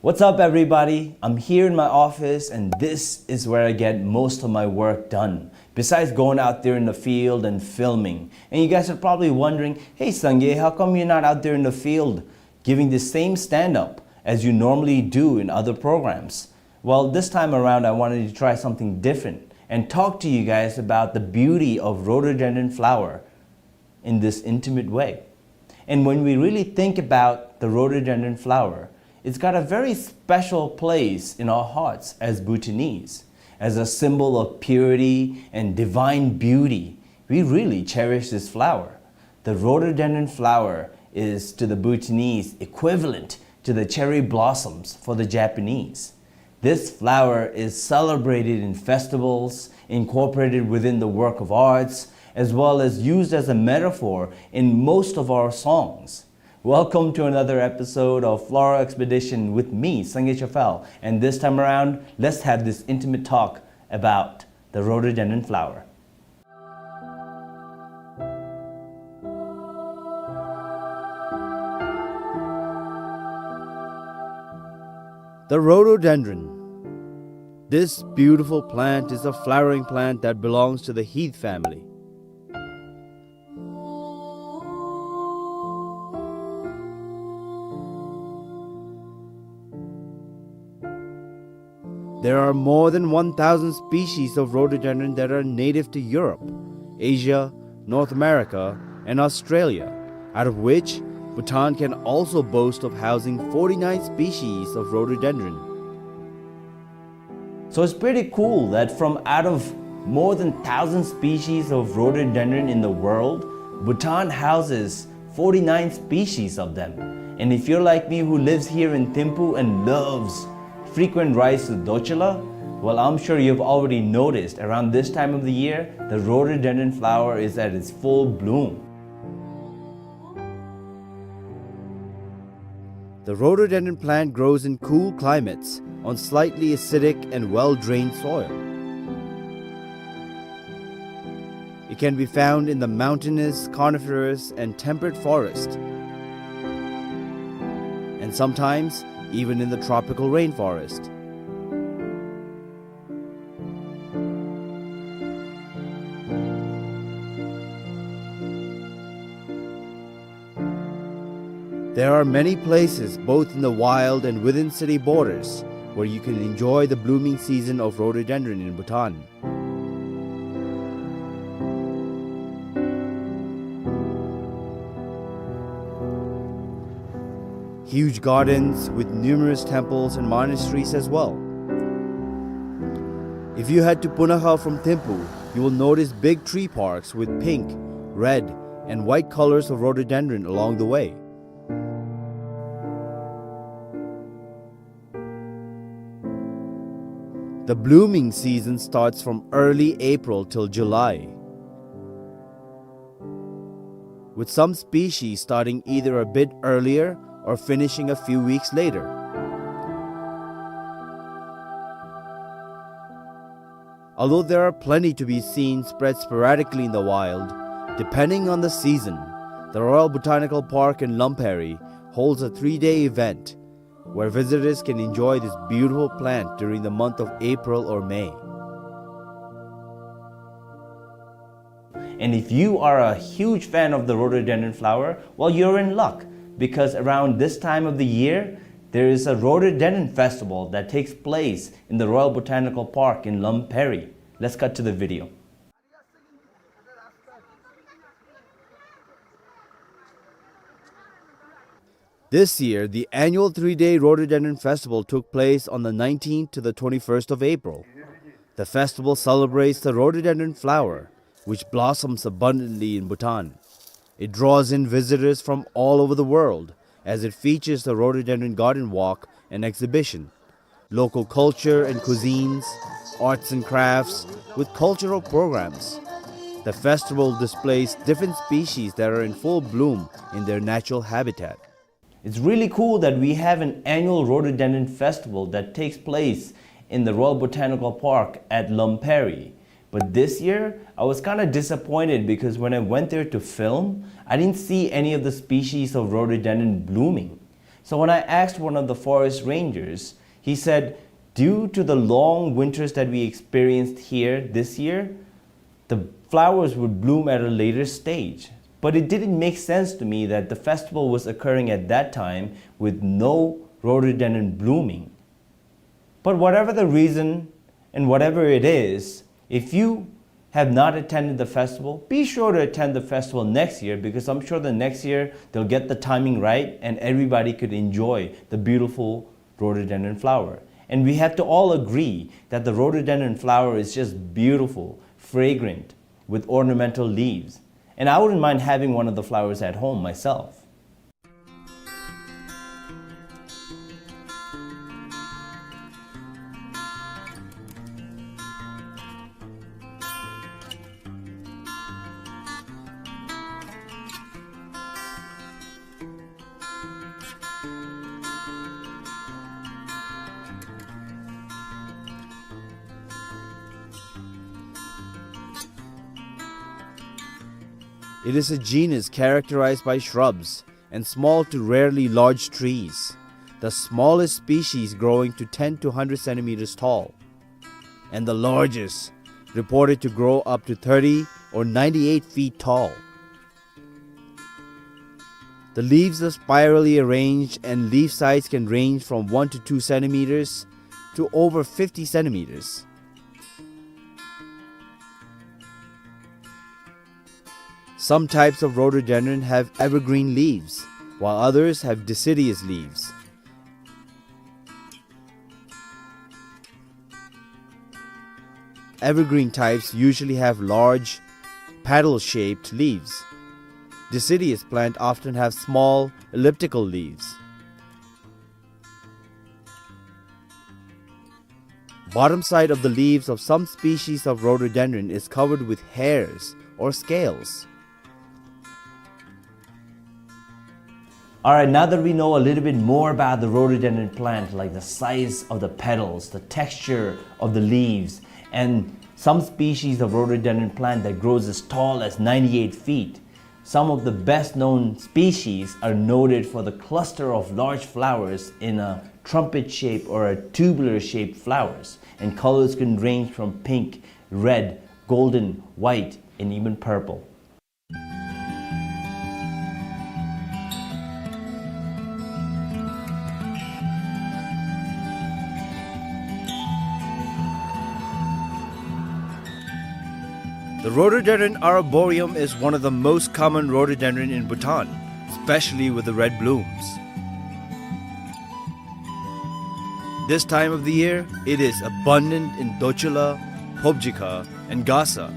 What's up, everybody? I'm here in my office, and this is where I get most of my work done, besides going out there in the field and filming. And you guys are probably wondering, "Hey, Sangay, how come you're not out there in the field giving the same stand-up as you normally do in other programs?" Well, this time around, I wanted to try something different and talk to you guys about the beauty of rhododendron flower in this intimate way. And when we really think about the rhododendron flower, it's got a very special place in our hearts as Bhutanese. As a symbol of purity and divine beauty, we really cherish this flower. The rhododendron flower is, to the Bhutanese, equivalent to the cherry blossoms for the Japanese. This flower is celebrated in festivals, incorporated within the work of arts, as well as used as a metaphor in most of our songs. Welcome to another episode of Floral Expedition with me, Sangay Chafal, and this time around, let's have this intimate talk about the rhododendron flower. The rhododendron. This beautiful plant is a flowering plant that belongs to the heath family. There are more than one thousand species of rhododendron that are native to Europe, Asia, North America, and Australia, out of which Bhutan can also boast of housing forty-nine species of rhododendron. So it's pretty cool that from out of more than thousand species of rhododendron in the world, Bhutan houses forty-nine species of them. And if you're like me, who lives here in Thimphu and loves frequent rides to Dorcula, well, I'm sure you've already noticed around this time of the year, the rhododendron flower is at its full bloom. The rhododendron plant grows in cool climates on slightly acidic and well-drained soil. It can be found in the mountainous, coniferous, and temperate forest. And sometimes even in the tropical rainforest. There are many places, both in the wild and within city borders, where you can enjoy the blooming season of rhododendron in Bhutan. Huge gardens with numerous temples and monasteries as well. If you head to Punakha from Thimphu, you will notice big tree parks with pink, red, and white colors of rhododendron along the way. The blooming season starts from early April till July, with some species starting either a bit earlier or finishing a few weeks later. Although there are plenty to be seen spread sporadically in the wild, depending on the season, the Royal Botanical Park in Lamperi holds a three-day event where visitors can enjoy this beautiful plant during the month of April or May. And if you are a huge fan of the rhododendron flower, well, you're in luck, because around this time of the year, there is a rhododendron festival that takes place in the Royal Botanical Park in Lamperi. Let's cut to the video. This year, the annual three-day Rhododendron Festival took place on the nineteenth to the twenty-first of April. The festival celebrates the rhododendron flower, which blossoms abundantly in Bhutan. It draws in visitors from all over the world, as it features the rhododendron garden walk and exhibition, local culture and cuisines, arts and crafts, with cultural programs. The festival displays different species that are in full bloom in their natural habitat. It's really cool that we have an annual rhododendron festival that takes place in the Royal Botanical Park at Lamperi. But this year, I was kinda disappointed because when I went there to film, I didn't see any of the species of rhododendron blooming. So when I asked one of the forest rangers, he said, due to the long winters that we experienced here this year, the flowers would bloom at a later stage. But it didn't make sense to me that the festival was occurring at that time with no rhododendron blooming. But whatever the reason and whatever it is, if you have not attended the festival, be sure to attend the festival next year, because I'm sure the next year they'll get the timing right and everybody could enjoy the beautiful rhododendron flower. And we have to all agree that the rhododendron flower is just beautiful, fragrant, with ornamental leaves. And I wouldn't mind having one of the flowers at home myself. It is a genus characterized by shrubs and small to rarely large trees, the smallest species growing to ten to hundred centimeters tall, and the largest, reported to grow up to thirty or ninety-eight feet tall. The leaves are spirally arranged and leaf size can range from one to two centimeters to over fifty centimeters. Some types of rhododendron have evergreen leaves, while others have deciduous leaves. Evergreen types usually have large, paddle-shaped leaves. Deciduous plant often have small, elliptical leaves. Bottom side of the leaves of some species of rhododendron is covered with hairs or scales. All right, now that we know a little bit more about the rhododendron plant, like the size of the petals, the texture of the leaves, and some species of rhododendron plant that grows as tall as ninety-eight feet, some of the best known species are noted for the cluster of large flowers in a trumpet shape or a tubular shape flowers, and colors can range from pink, red, golden, white, and even purple. The rhododendron arboreum is one of the most common rhododendron in Bhutan, especially with the red blooms. This time of the year, it is abundant in Dochula, Phobjikha, and Gasa.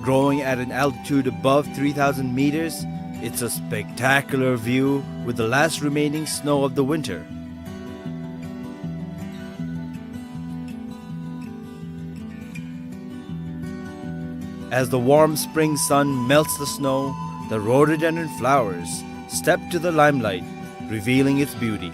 Growing at an altitude above three thousand meters, it's a spectacular view with the last remaining snow of the winter. As the warm spring sun melts the snow, the rhododendron flowers step to the limelight, revealing its beauty.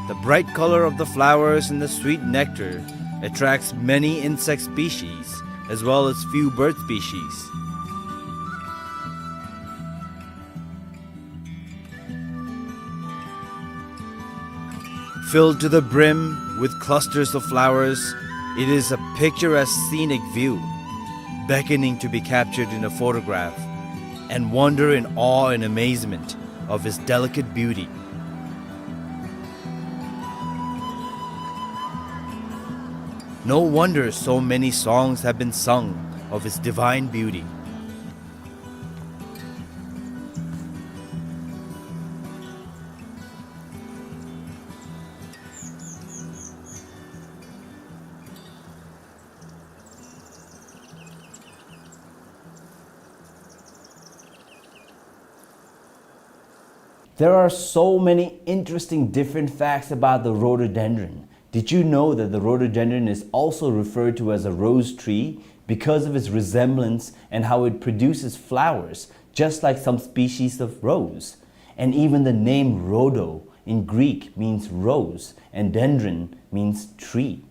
The bright color of the flowers and the sweet nectar attracts many insect species as well as few bird species. Filled to the brim with clusters of flowers, it is a picturesque scenic view, beckoning to be captured in a photograph, and wonder in awe and amazement of its delicate beauty. No wonder so many songs have been sung of its divine beauty. There are so many interesting different facts about the rhododendron. Did you know that the rhododendron is also referred to as a rose tree because of its resemblance and how it produces flowers, just like some species of rose? And even the name rhodo in Greek means rose, and dendron means tree.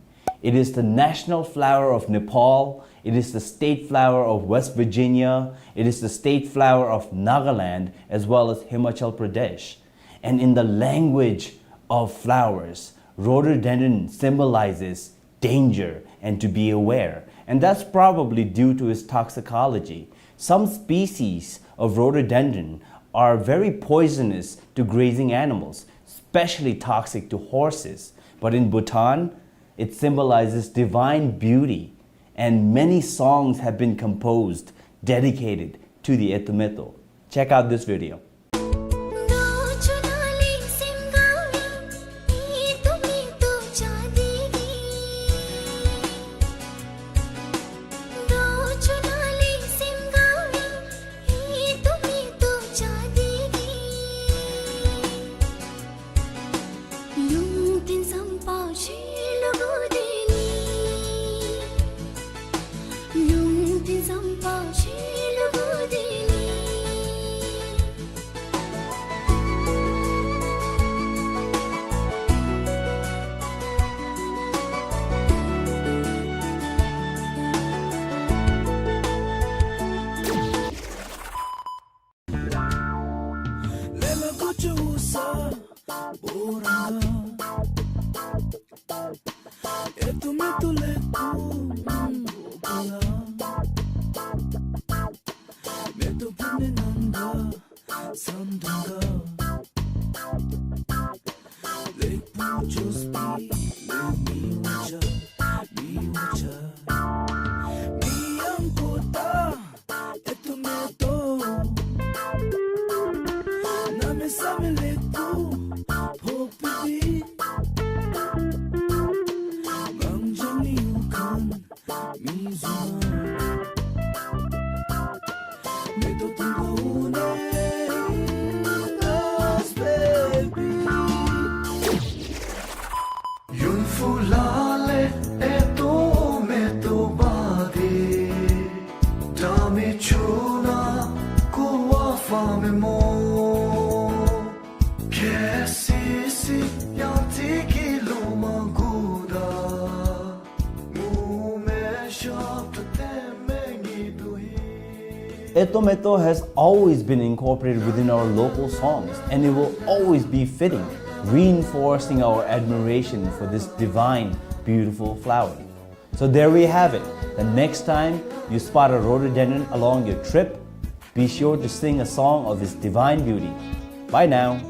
It is the national flower of Nepal. It is the state flower of West Virginia. It is the state flower of Nagaland, as well as Himachal Pradesh. And in the language of flowers, rhododendron symbolizes danger and to be aware. And that's probably due to its toxicology. Some species of rhododendron are very poisonous to grazing animals, especially toxic to horses. But in Bhutan, it symbolizes divine beauty, and many songs have been composed dedicated to the Etumeto. Check out this video. Etometo has always been incorporated within our local songs, and it will always be fitting, reinforcing our admiration for this divine, beautiful flower. So there we have it. The next time you spot a rhododendron along your trip, be sure to sing a song of its divine beauty. Bye now.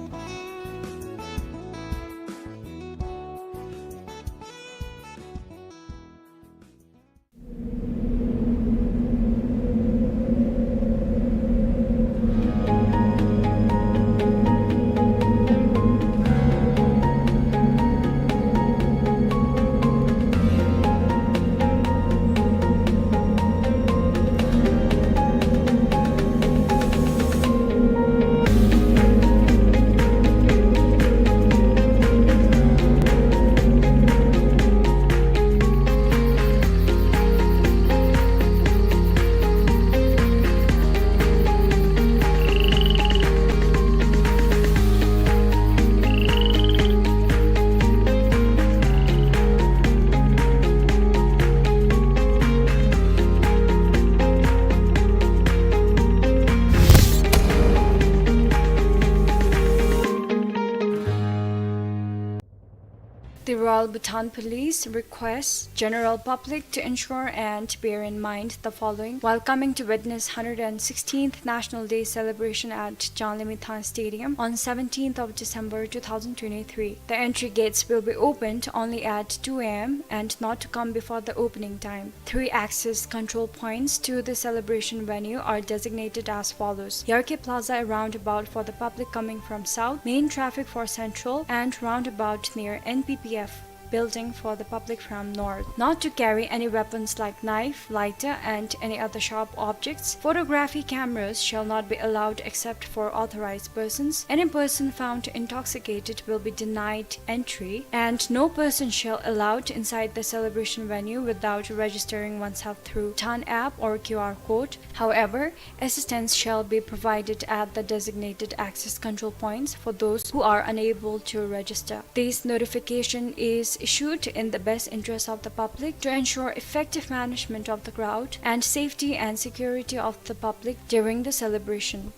The Royal Bhutan Police requests general public to ensure and bear in mind the following while coming to witness hundred and sixteenth National Day celebration at Janglimithang Stadium on seventeenth of December two thousand twenty-three. The entry gates will be opened only at two A M and not to come before the opening time. Three access control points to the celebration venue are designated as follows: Yarkhe Plaza roundabout for the public coming from south, main traffic for central, and roundabout near N P P F building for the public from north. Not to carry any weapons like knife, lighter, and any other sharp objects. Photography cameras shall not be allowed except for authorized persons. Any person found intoxicated will be denied entry, and no person shall allowed inside the celebration venue without registering oneself through Bhutan app or Q R code. However, assistance shall be provided at the designated access control points for those who are unable to register. This notification is issued in the best interest of the public to ensure effective management of the crowd and safety and security of the public during the celebration.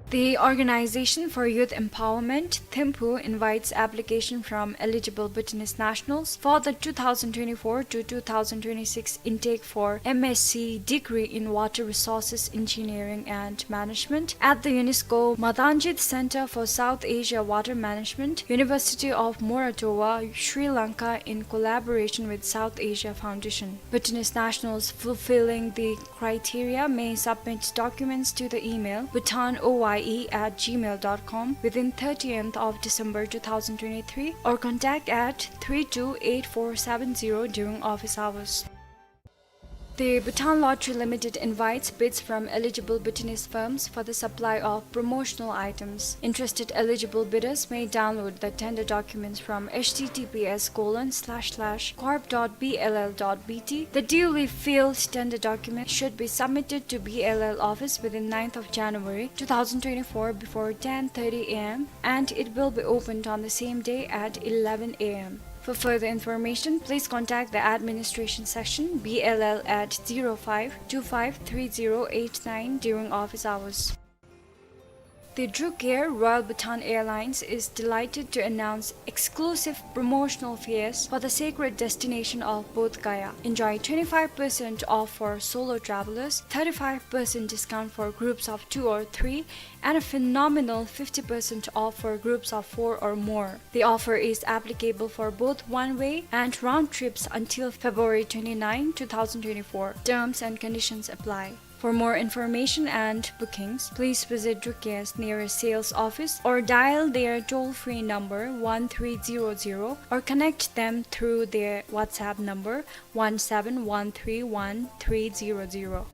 The Organization for Youth Empowerment, Thimphu, invites application from eligible Bhutanese nationals for the two thousand twenty-four to two thousand twenty-six intake for M S c degree in Water Resources Engineering and Management at the UNESCO Madanjit Center for South Asia Water Management, University of Moratuwa, Sri Lanka, in collaboration with South Asia Foundation. Bhutanese nationals fulfilling the criteria may submit documents to the email bhutan O Y E at gmail dot com within thirtieth of December two thousand twenty-three or contact at three two eight four seven zero during office hours. The Bhutan Lottery Limited invites bids from eligible Bhutanese firms for the supply of promotional items. Interested eligible bidders may download the tender documents from H T T P S colon slash slash corp dot B L L dot B T. The duly filled tender documents should be submitted to B L L office within ninth of January two thousand twenty-four before ten thirty A M, and it will be opened on the same day at eleven A M. For further information, please contact the administration section, B L L at zero five two five three zero eight nine during office hours. The Druk Air Royal Bhutan Airlines is delighted to announce exclusive promotional fares for the sacred destination of Bodh Gaya. Enjoy twenty-five percent off for solo travelers, thirty-five percent discount for groups of two or three, and a phenomenal fifty percent off for groups of four or more. The offer is applicable for both one-way and round trips until February twenty-ninth, two thousand twenty-four. Terms and conditions apply. For more information and bookings, please visit Druk Air's nearest sales office or dial their toll-free number one three zero zero or connect them through their WhatsApp number one seven one three one three zero zero.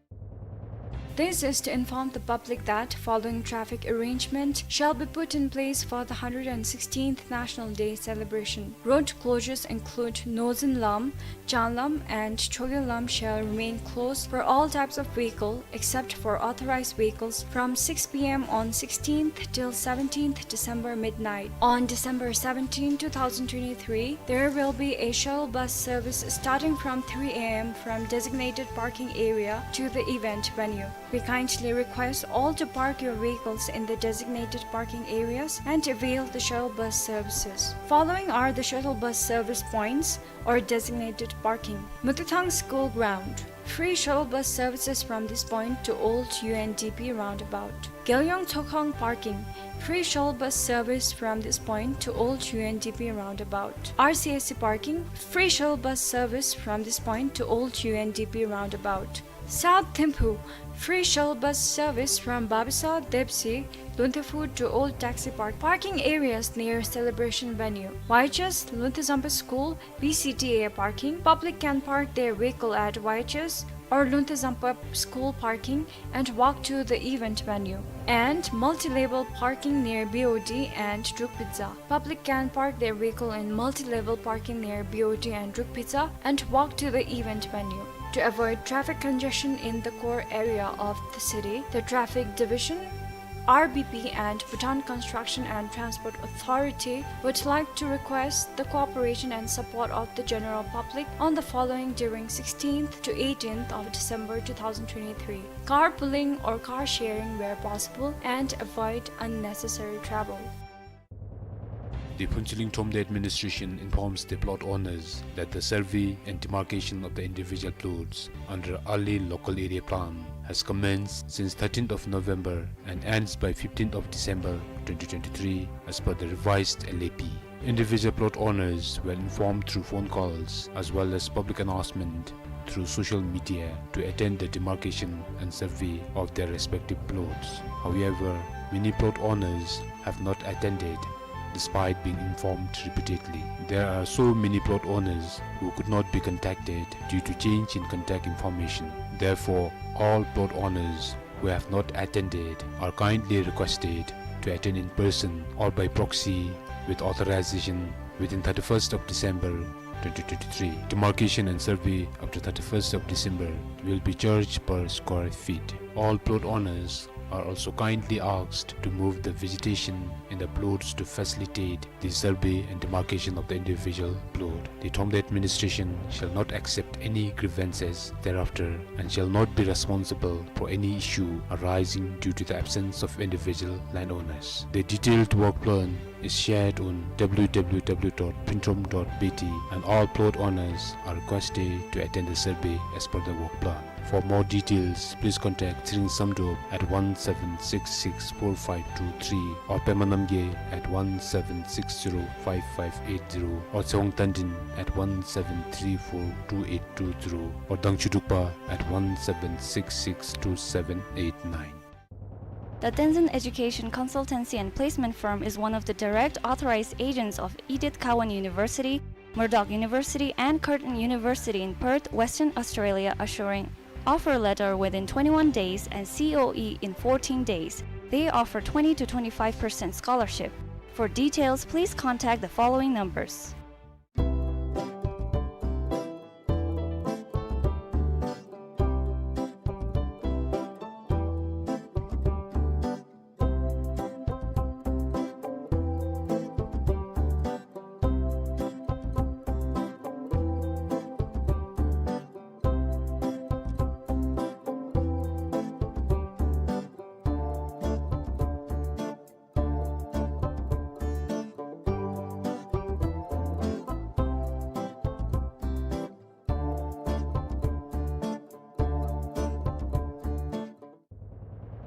This is to inform the public that following traffic arrangement shall be put in place for the hundred and sixteenth National Day celebration. Road closures include Nozin Lam, Chan Lam and Chogyo Lam shall remain closed for all types of vehicle except for authorized vehicles from six P M on sixteenth till seventeenth December midnight. On December seventeenth, two thousand twenty-three, there will be a shuttle bus service starting from three A M from designated parking area to the event venue. We kindly request all to park your vehicles in the designated parking areas and avail the shuttle bus services. Following are the shuttle bus service points or designated parking. Mutithang School Ground. Free shuttle bus services from this point to old U N D P roundabout. Gelyong Tsokhang Parking. Free shuttle bus service from this point to old U N D P roundabout. R C S C Parking. Free shuttle bus service from this point to old U N D P roundabout. South Thimphu, free shuttle bus service from Babasa, Depsi, Lunthifu to Old Taxi Park. Parking areas near celebration venue. Y H S, Lunthe Zampa School, B C T A parking. Public can park their vehicle at Y H S or Lunthe Zampa School parking and walk to the event venue. And multi-level parking near B O D and Druk Pizza. Public can park their vehicle in multi-level parking near B O D and Druk Pizza and walk to the event venue. To avoid traffic congestion in the core area of the city, the Traffic Division, R B P and Bhutan Construction and Transport Authority would like to request the cooperation and support of the general public on the following during sixteenth to eighteenth of December two thousand twenty-three. Carpooling or car sharing where possible and avoid unnecessary travel. The Phuentsholing Thromde administration informs the plot owners that the survey and demarcation of the individual plots under early local area plan has commenced since thirteenth of November and ends by fifteenth of December twenty twenty-three as per the revised L A P. Individual plot owners were informed through phone calls as well as public announcement through social media to attend the demarcation and survey of their respective plots. However, many plot owners have not attended despite being informed repeatedly. There are so many plot owners who could not be contacted due to change in contact information. Therefore, all plot owners who have not attended are kindly requested to attend in person or by proxy with authorization within thirty-first of December twenty twenty-three. Demarcation and survey up to thirty-first of December will be charged per square feet. All plot owners are also kindly asked to move the vegetation in the plots to facilitate the survey and demarcation of the individual plot. The Thromde administration shall not accept any grievances thereafter and shall not be responsible for any issue arising due to the absence of individual landowners. The detailed work plan is shared on w w w dot phuenthromb dot b t, and all plot owners are requested to attend the survey as per the work plan. For more details, please contact Tshering Samdrup at one seven six six four five two three or Pema Namgay at one seven six zero five five eight zero or Tshewang Tandin at one seven three four two eight two zero or Dangchu Drukpa at one seven six six two seven eight nine. The Tenzin Education Consultancy and Placement Firm is one of the direct authorized agents of Edith Cowan University, Murdoch University, and Curtin University in Perth, Western Australia, assuring offer letter within twenty-one days and C O E in fourteen days. They offer twenty to twenty-five percent scholarship. For details, please contact the following numbers.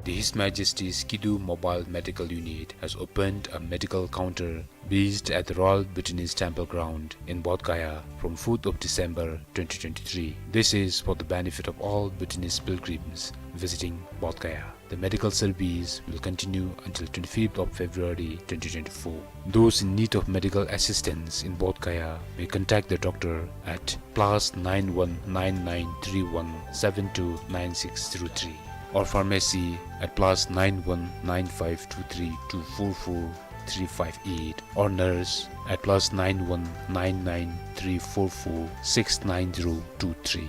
The His Majesty's Kidu Mobile Medical Unit has opened a medical counter based at the Royal Bhutanese Temple Ground in Bodh Gaya from fourth of December twenty twenty-three. This is for the benefit of all Bhutanese pilgrims visiting Bodh Gaya. The medical service will continue until twenty-fifth of February twenty twenty-four. Those in need of medical assistance in Bodh Gaya may contact the doctor at plus nine one nine nine three one seven two nine six zero three or pharmacy at plus nine one nine five two three two four four three five eight, or nurse at plus nine one nine nine three four four six nine zero two three.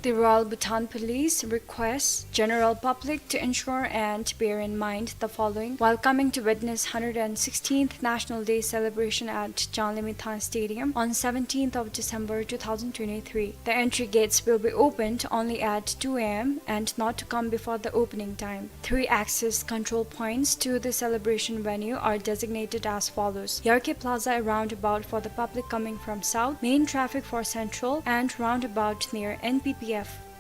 The Royal Bhutan Police requests general public to ensure and bear in mind the following while coming to witness hundred and sixteenth National Day celebration at Janglamithang Stadium on seventeenth of December two thousand twenty-three. The entry gates will be opened only at two A M and not to come before the opening time. Three access control points to the celebration venue are designated as follows: Yarkhe Plaza, a roundabout for the public coming from south, main traffic for central, and roundabout near N P P F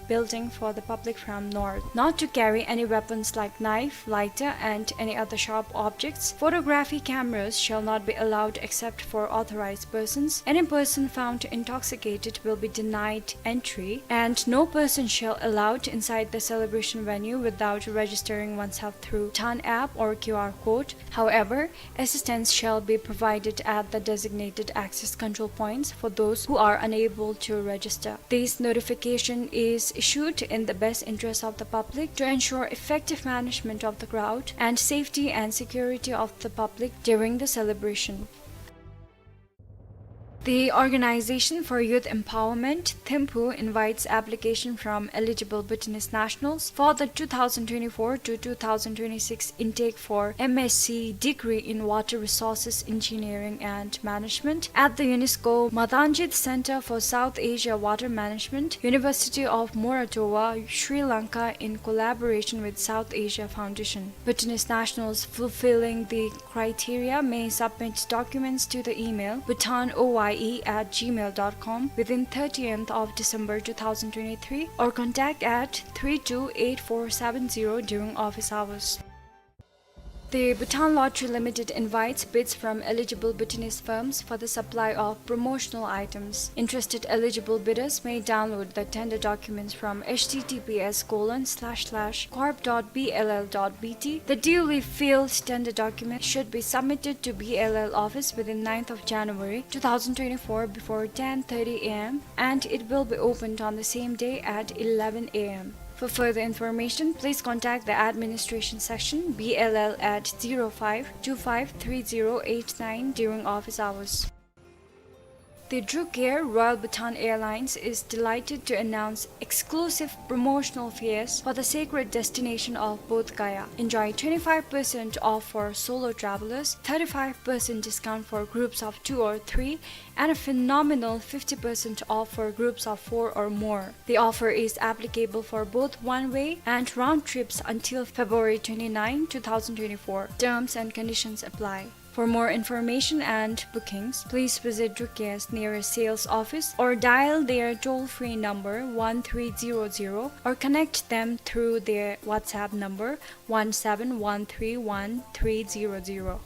building for the public from north. Not to carry any weapons like knife, lighter, and any other sharp objects. Photography cameras shall not be allowed except for authorized persons. Any person found intoxicated will be denied entry, and no person shall allowed inside the celebration venue without registering oneself through Bhutan app or Q R code. However, assistance shall be provided at the designated access control points for those who are unable to register. This notification is issued in the best interest of the public to ensure effective management of the crowd and safety and security of the public during the celebration. The Organization for Youth Empowerment, Thimphu, invites application from eligible Bhutanese nationals for the two thousand twenty-four to two thousand twenty-six intake for M S c degree in Water Resources Engineering and Management at the UNESCO Madanjit Center for South Asia Water Management, University of Moratuwa, Sri Lanka, in collaboration with South Asia Foundation. Bhutanese nationals fulfilling the criteria may submit documents to the email bhutan O Y E at gmail dot com within thirtieth of December two thousand twenty-three or contact at three two eight four seven zero during office hours. The Bhutan Lottery Limited invites bids from eligible Bhutanese firms for the supply of promotional items. Interested eligible bidders may download the tender documents from H T T P S colon slash slash corp dot B L L dot B T. The duly filled tender document should be submitted to B L L office within ninth of January two thousand twenty-four before ten thirty A M, and it will be opened on the same day at eleven A M. For further information, please contact the administration section, B L L at zero five two five three zero eight nine during office hours. The Druk Air Royal Bhutan Airlines is delighted to announce exclusive promotional fares for the sacred destination of Bodh Gaya. Enjoy twenty-five percent off for solo travelers, thirty-five percent discount for groups of two or three, and a phenomenal fifty percent off for groups of four or more. The offer is applicable for both one-way and round trips until February twenty-ninth, two thousand twenty-four. Terms and conditions apply. For more information and bookings, please visit Druk Air's nearest sales office or dial their toll-free number one three zero zero or connect them through their WhatsApp number one seven one three one three zero zero.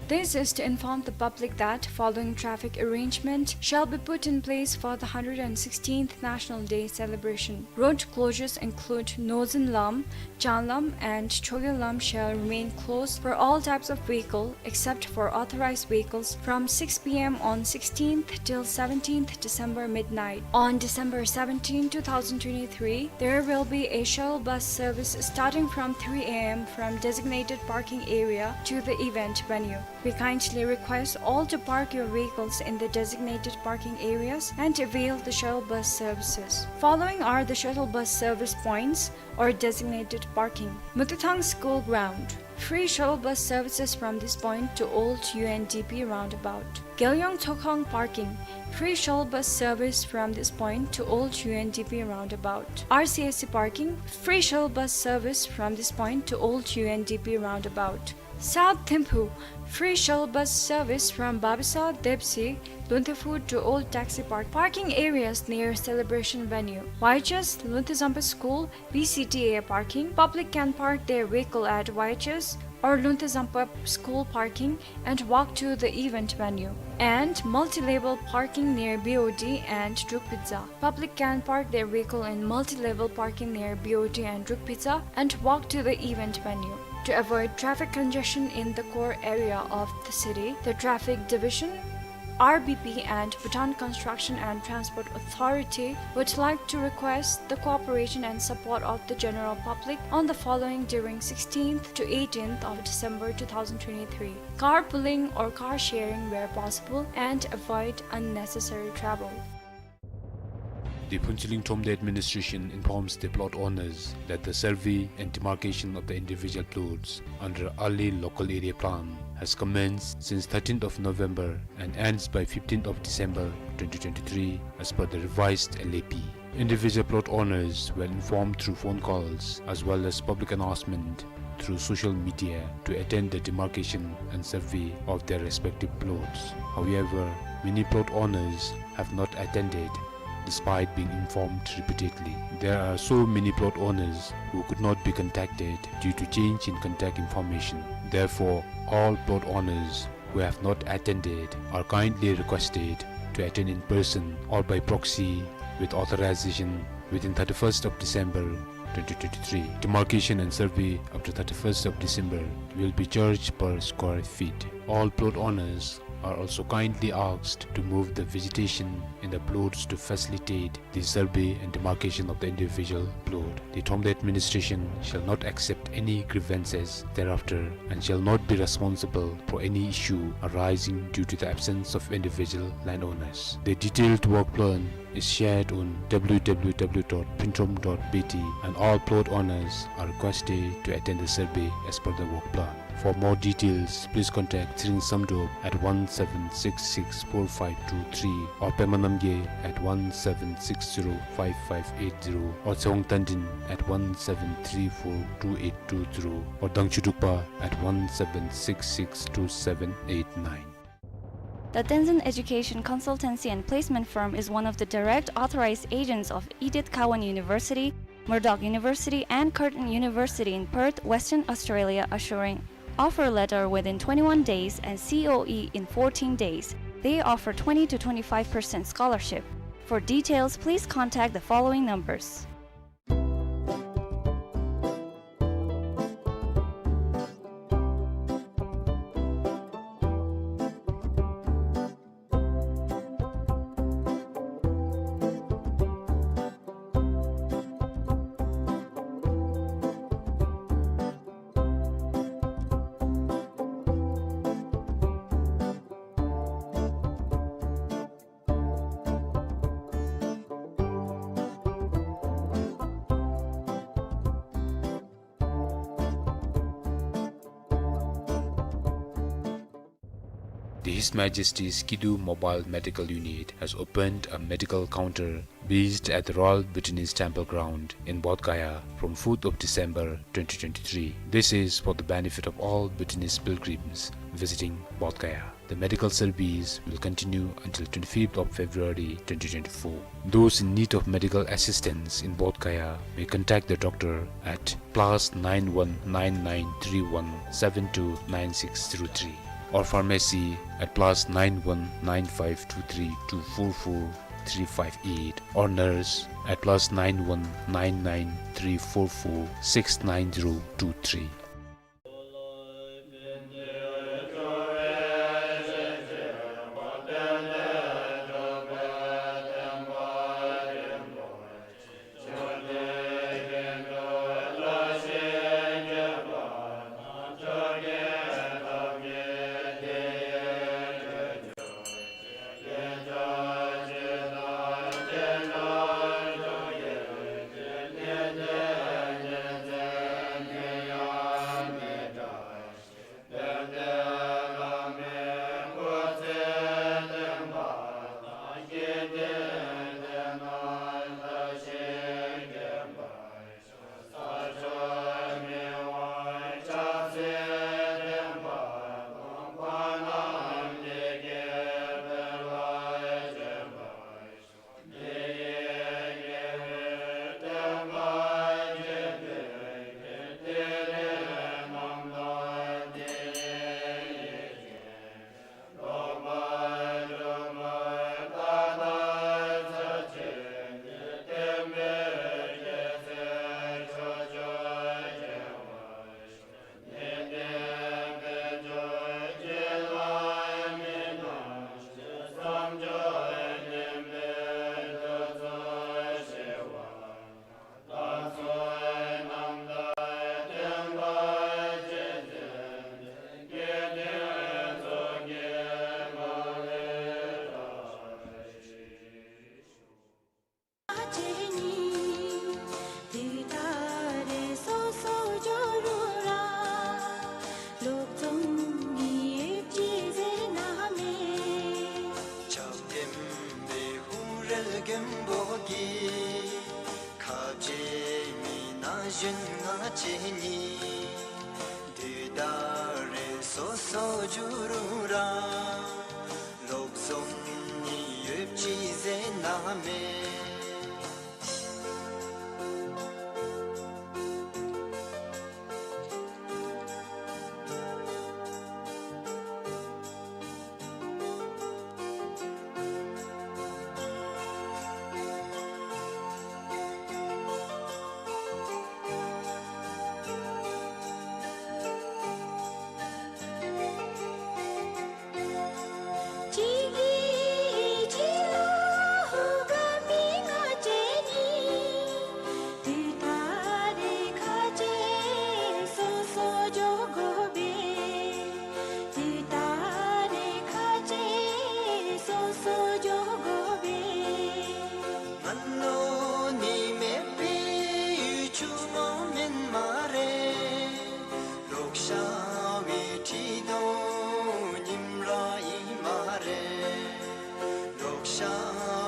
This is to inform the public that following traffic arrangement shall be put in place for the hundred and sixteenth National Day celebration. Road closures include Nozin Lam, Chan Lam and Chogye Lam shall remain closed for all types of vehicle except for authorized vehicles from six P M on sixteenth till seventeenth December midnight. On December seventeenth, two thousand twenty-three, there will be a shuttle bus service starting from three A M from designated parking area to the event venue. We kindly request all to park your vehicles in the designated parking areas and avail the shuttle bus services. Following are the shuttle bus service points or designated parking. Mutithang School Ground. Free shuttle bus services from this point to Old U N D P roundabout. Gelyong Tsokhang Parking. Free shuttle bus service from this point to Old U N D P roundabout. R C S C Parking. Free shuttle bus service from this point to Old U N D P roundabout. South Thimphu. Free shuttle bus service from Babisa, Depsi, Lunthe Phu to Old Taxi Park. Parking areas near celebration venue. Y H S, Lunthe Zampa School, B C D A parking. Public can park their vehicle at Y H S or Lunthe Zampa School parking and walk to the event venue. And multi-level parking near B O D and Druk Phitsa. Public can park their vehicle in multi-level parking near B O D and Druk Phitsa and walk to the event venue. To avoid traffic congestion in the core area of the city, the traffic division R B P and Bhutan Construction and Transport Authority would like to request the cooperation and support of the general public on the following during sixteenth to eighteenth of December two thousand twenty-three. Carpooling or car sharing where possible and avoid unnecessary travel. The Phuentsholing Thromde administration informs the plot owners that the survey and demarcation of the individual plots under early local area plan has commenced since thirteenth of November and ends by fifteenth of December twenty twenty-three, as per the revised L A P. Individual plot owners were informed through phone calls as well as public announcement through social media to attend the demarcation and survey of their respective plots. However, many plot owners have not attended despite being informed repeatedly. There are so many plot owners who could not be contacted due to change in contact information. Therefore, all plot owners who have not attended are kindly requested to attend in person or by proxy with authorization within thirty-first of December twenty twenty-three. Demarcation and survey up to thirty-first of December will be charged per square feet. All plot owners are also kindly asked to move the vegetation in the plots to facilitate the survey and demarcation of the individual plot. The Thromde administration shall not accept any grievances thereafter and shall not be responsible for any issue arising due to the absence of individual landowners. The detailed work plan is shared on W W W dot phuenthromb dot B T, and all plot owners are requested to attend the survey as per the work plan. For more details, please contact Tshering Samdrup at one seven six six four five two three or Pema Namgay at one seven six zero five five eight zero or Tshewang Tandin at one seven three four two eight two zero or Dangchu Drukpa at one seven six six two seven eight nine. The Tenzin Education Consultancy and Placement Firm is one of the direct authorized agents of Edith Cowan University, Murdoch University, and Curtin University in Perth, Western Australia, assuring offer letter within twenty-one days and C O E in fourteen days. They offer twenty to twenty-five percent scholarship. For details, please contact the following numbers. The His Majesty's Kidu Mobile Medical Unit has opened a medical counter based at the Royal Bhutanese Temple Ground in Bodh Gaya from fourth of December twenty twenty-three. This is for the benefit of all Bhutanese pilgrims visiting Bodh Gaya. The medical service will continue until twenty-fifth of February twenty twenty-four. Those in need of medical assistance in Bodh Gaya may contact the doctor at plus nine one nine nine three one seven two nine six zero three or pharmacy at plus nine one nine five two three two four four three five eight or nurse at plus nine one nine nine three four four six nine zero two three. མགོན་པོ་གི། ཁ་རྗེ་མི་ན་གཞོན་ང་བཅས་གཉིས། དུས་ད་རེས་སོ་སོ་འགྱུར་རུང་ར། ལོག་འཛོམས་ནི་ཡོདཔ་ཅིག་ཟེར་ན་མེད། གཅིག་གིས་གཅིག་ལུ་དགའ་མི་ང་བཅས་གཉིས། དུས་ད་རེས་ཁ་རྗེ་སོ་སོ་འགྱོ་དགོ་པས། དུས་ད་རེས་ཁ་རྗེ་སོ་སོ་འགྱོ་དགོ་པས། སྔ་ལོ་ནི་མེད་པའི་ཡུལ་ཆུ་མོ་མེན་མ་རེད། ལོག་ཤ་བའི་ཁྲི་གདུགས་ཉིམ་ར་ཨིན་མ་རེད། ལོག་ཤ་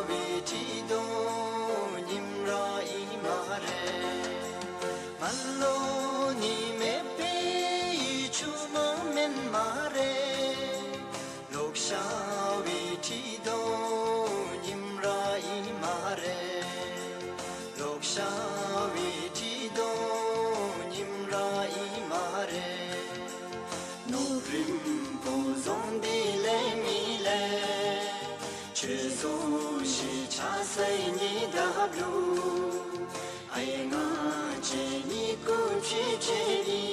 བའི་ཁྲི་གདུགས་ཉིམ་ར་ཨིན་མ་རེད། སྔ་ལོ་ནི་མེད་པའི་ཡུལ་ཆུ་མོ་མེན་མ་རེད། ལོག་ཤ་བའི་ཁྲི་གདུགས་ཉིམ་ར་ཨིན་མ་རེད། ལོག་ཤ་བའི་ཁྲི་གདུགས་ཉིམ་ར་ཨིན་མ་རེད། ནོར་རིམ་པོ་བཟུང་སྟེ་ལེན་མི་ལེན། ཁྱོད་བཟུང་ཞིག་ཆ་སའི་ཉི་ཟླ་བླུག། ཨའི་ང་བཅས་གཉིས་སྐུ་མཁྱེན་མཁྱེན་ནི།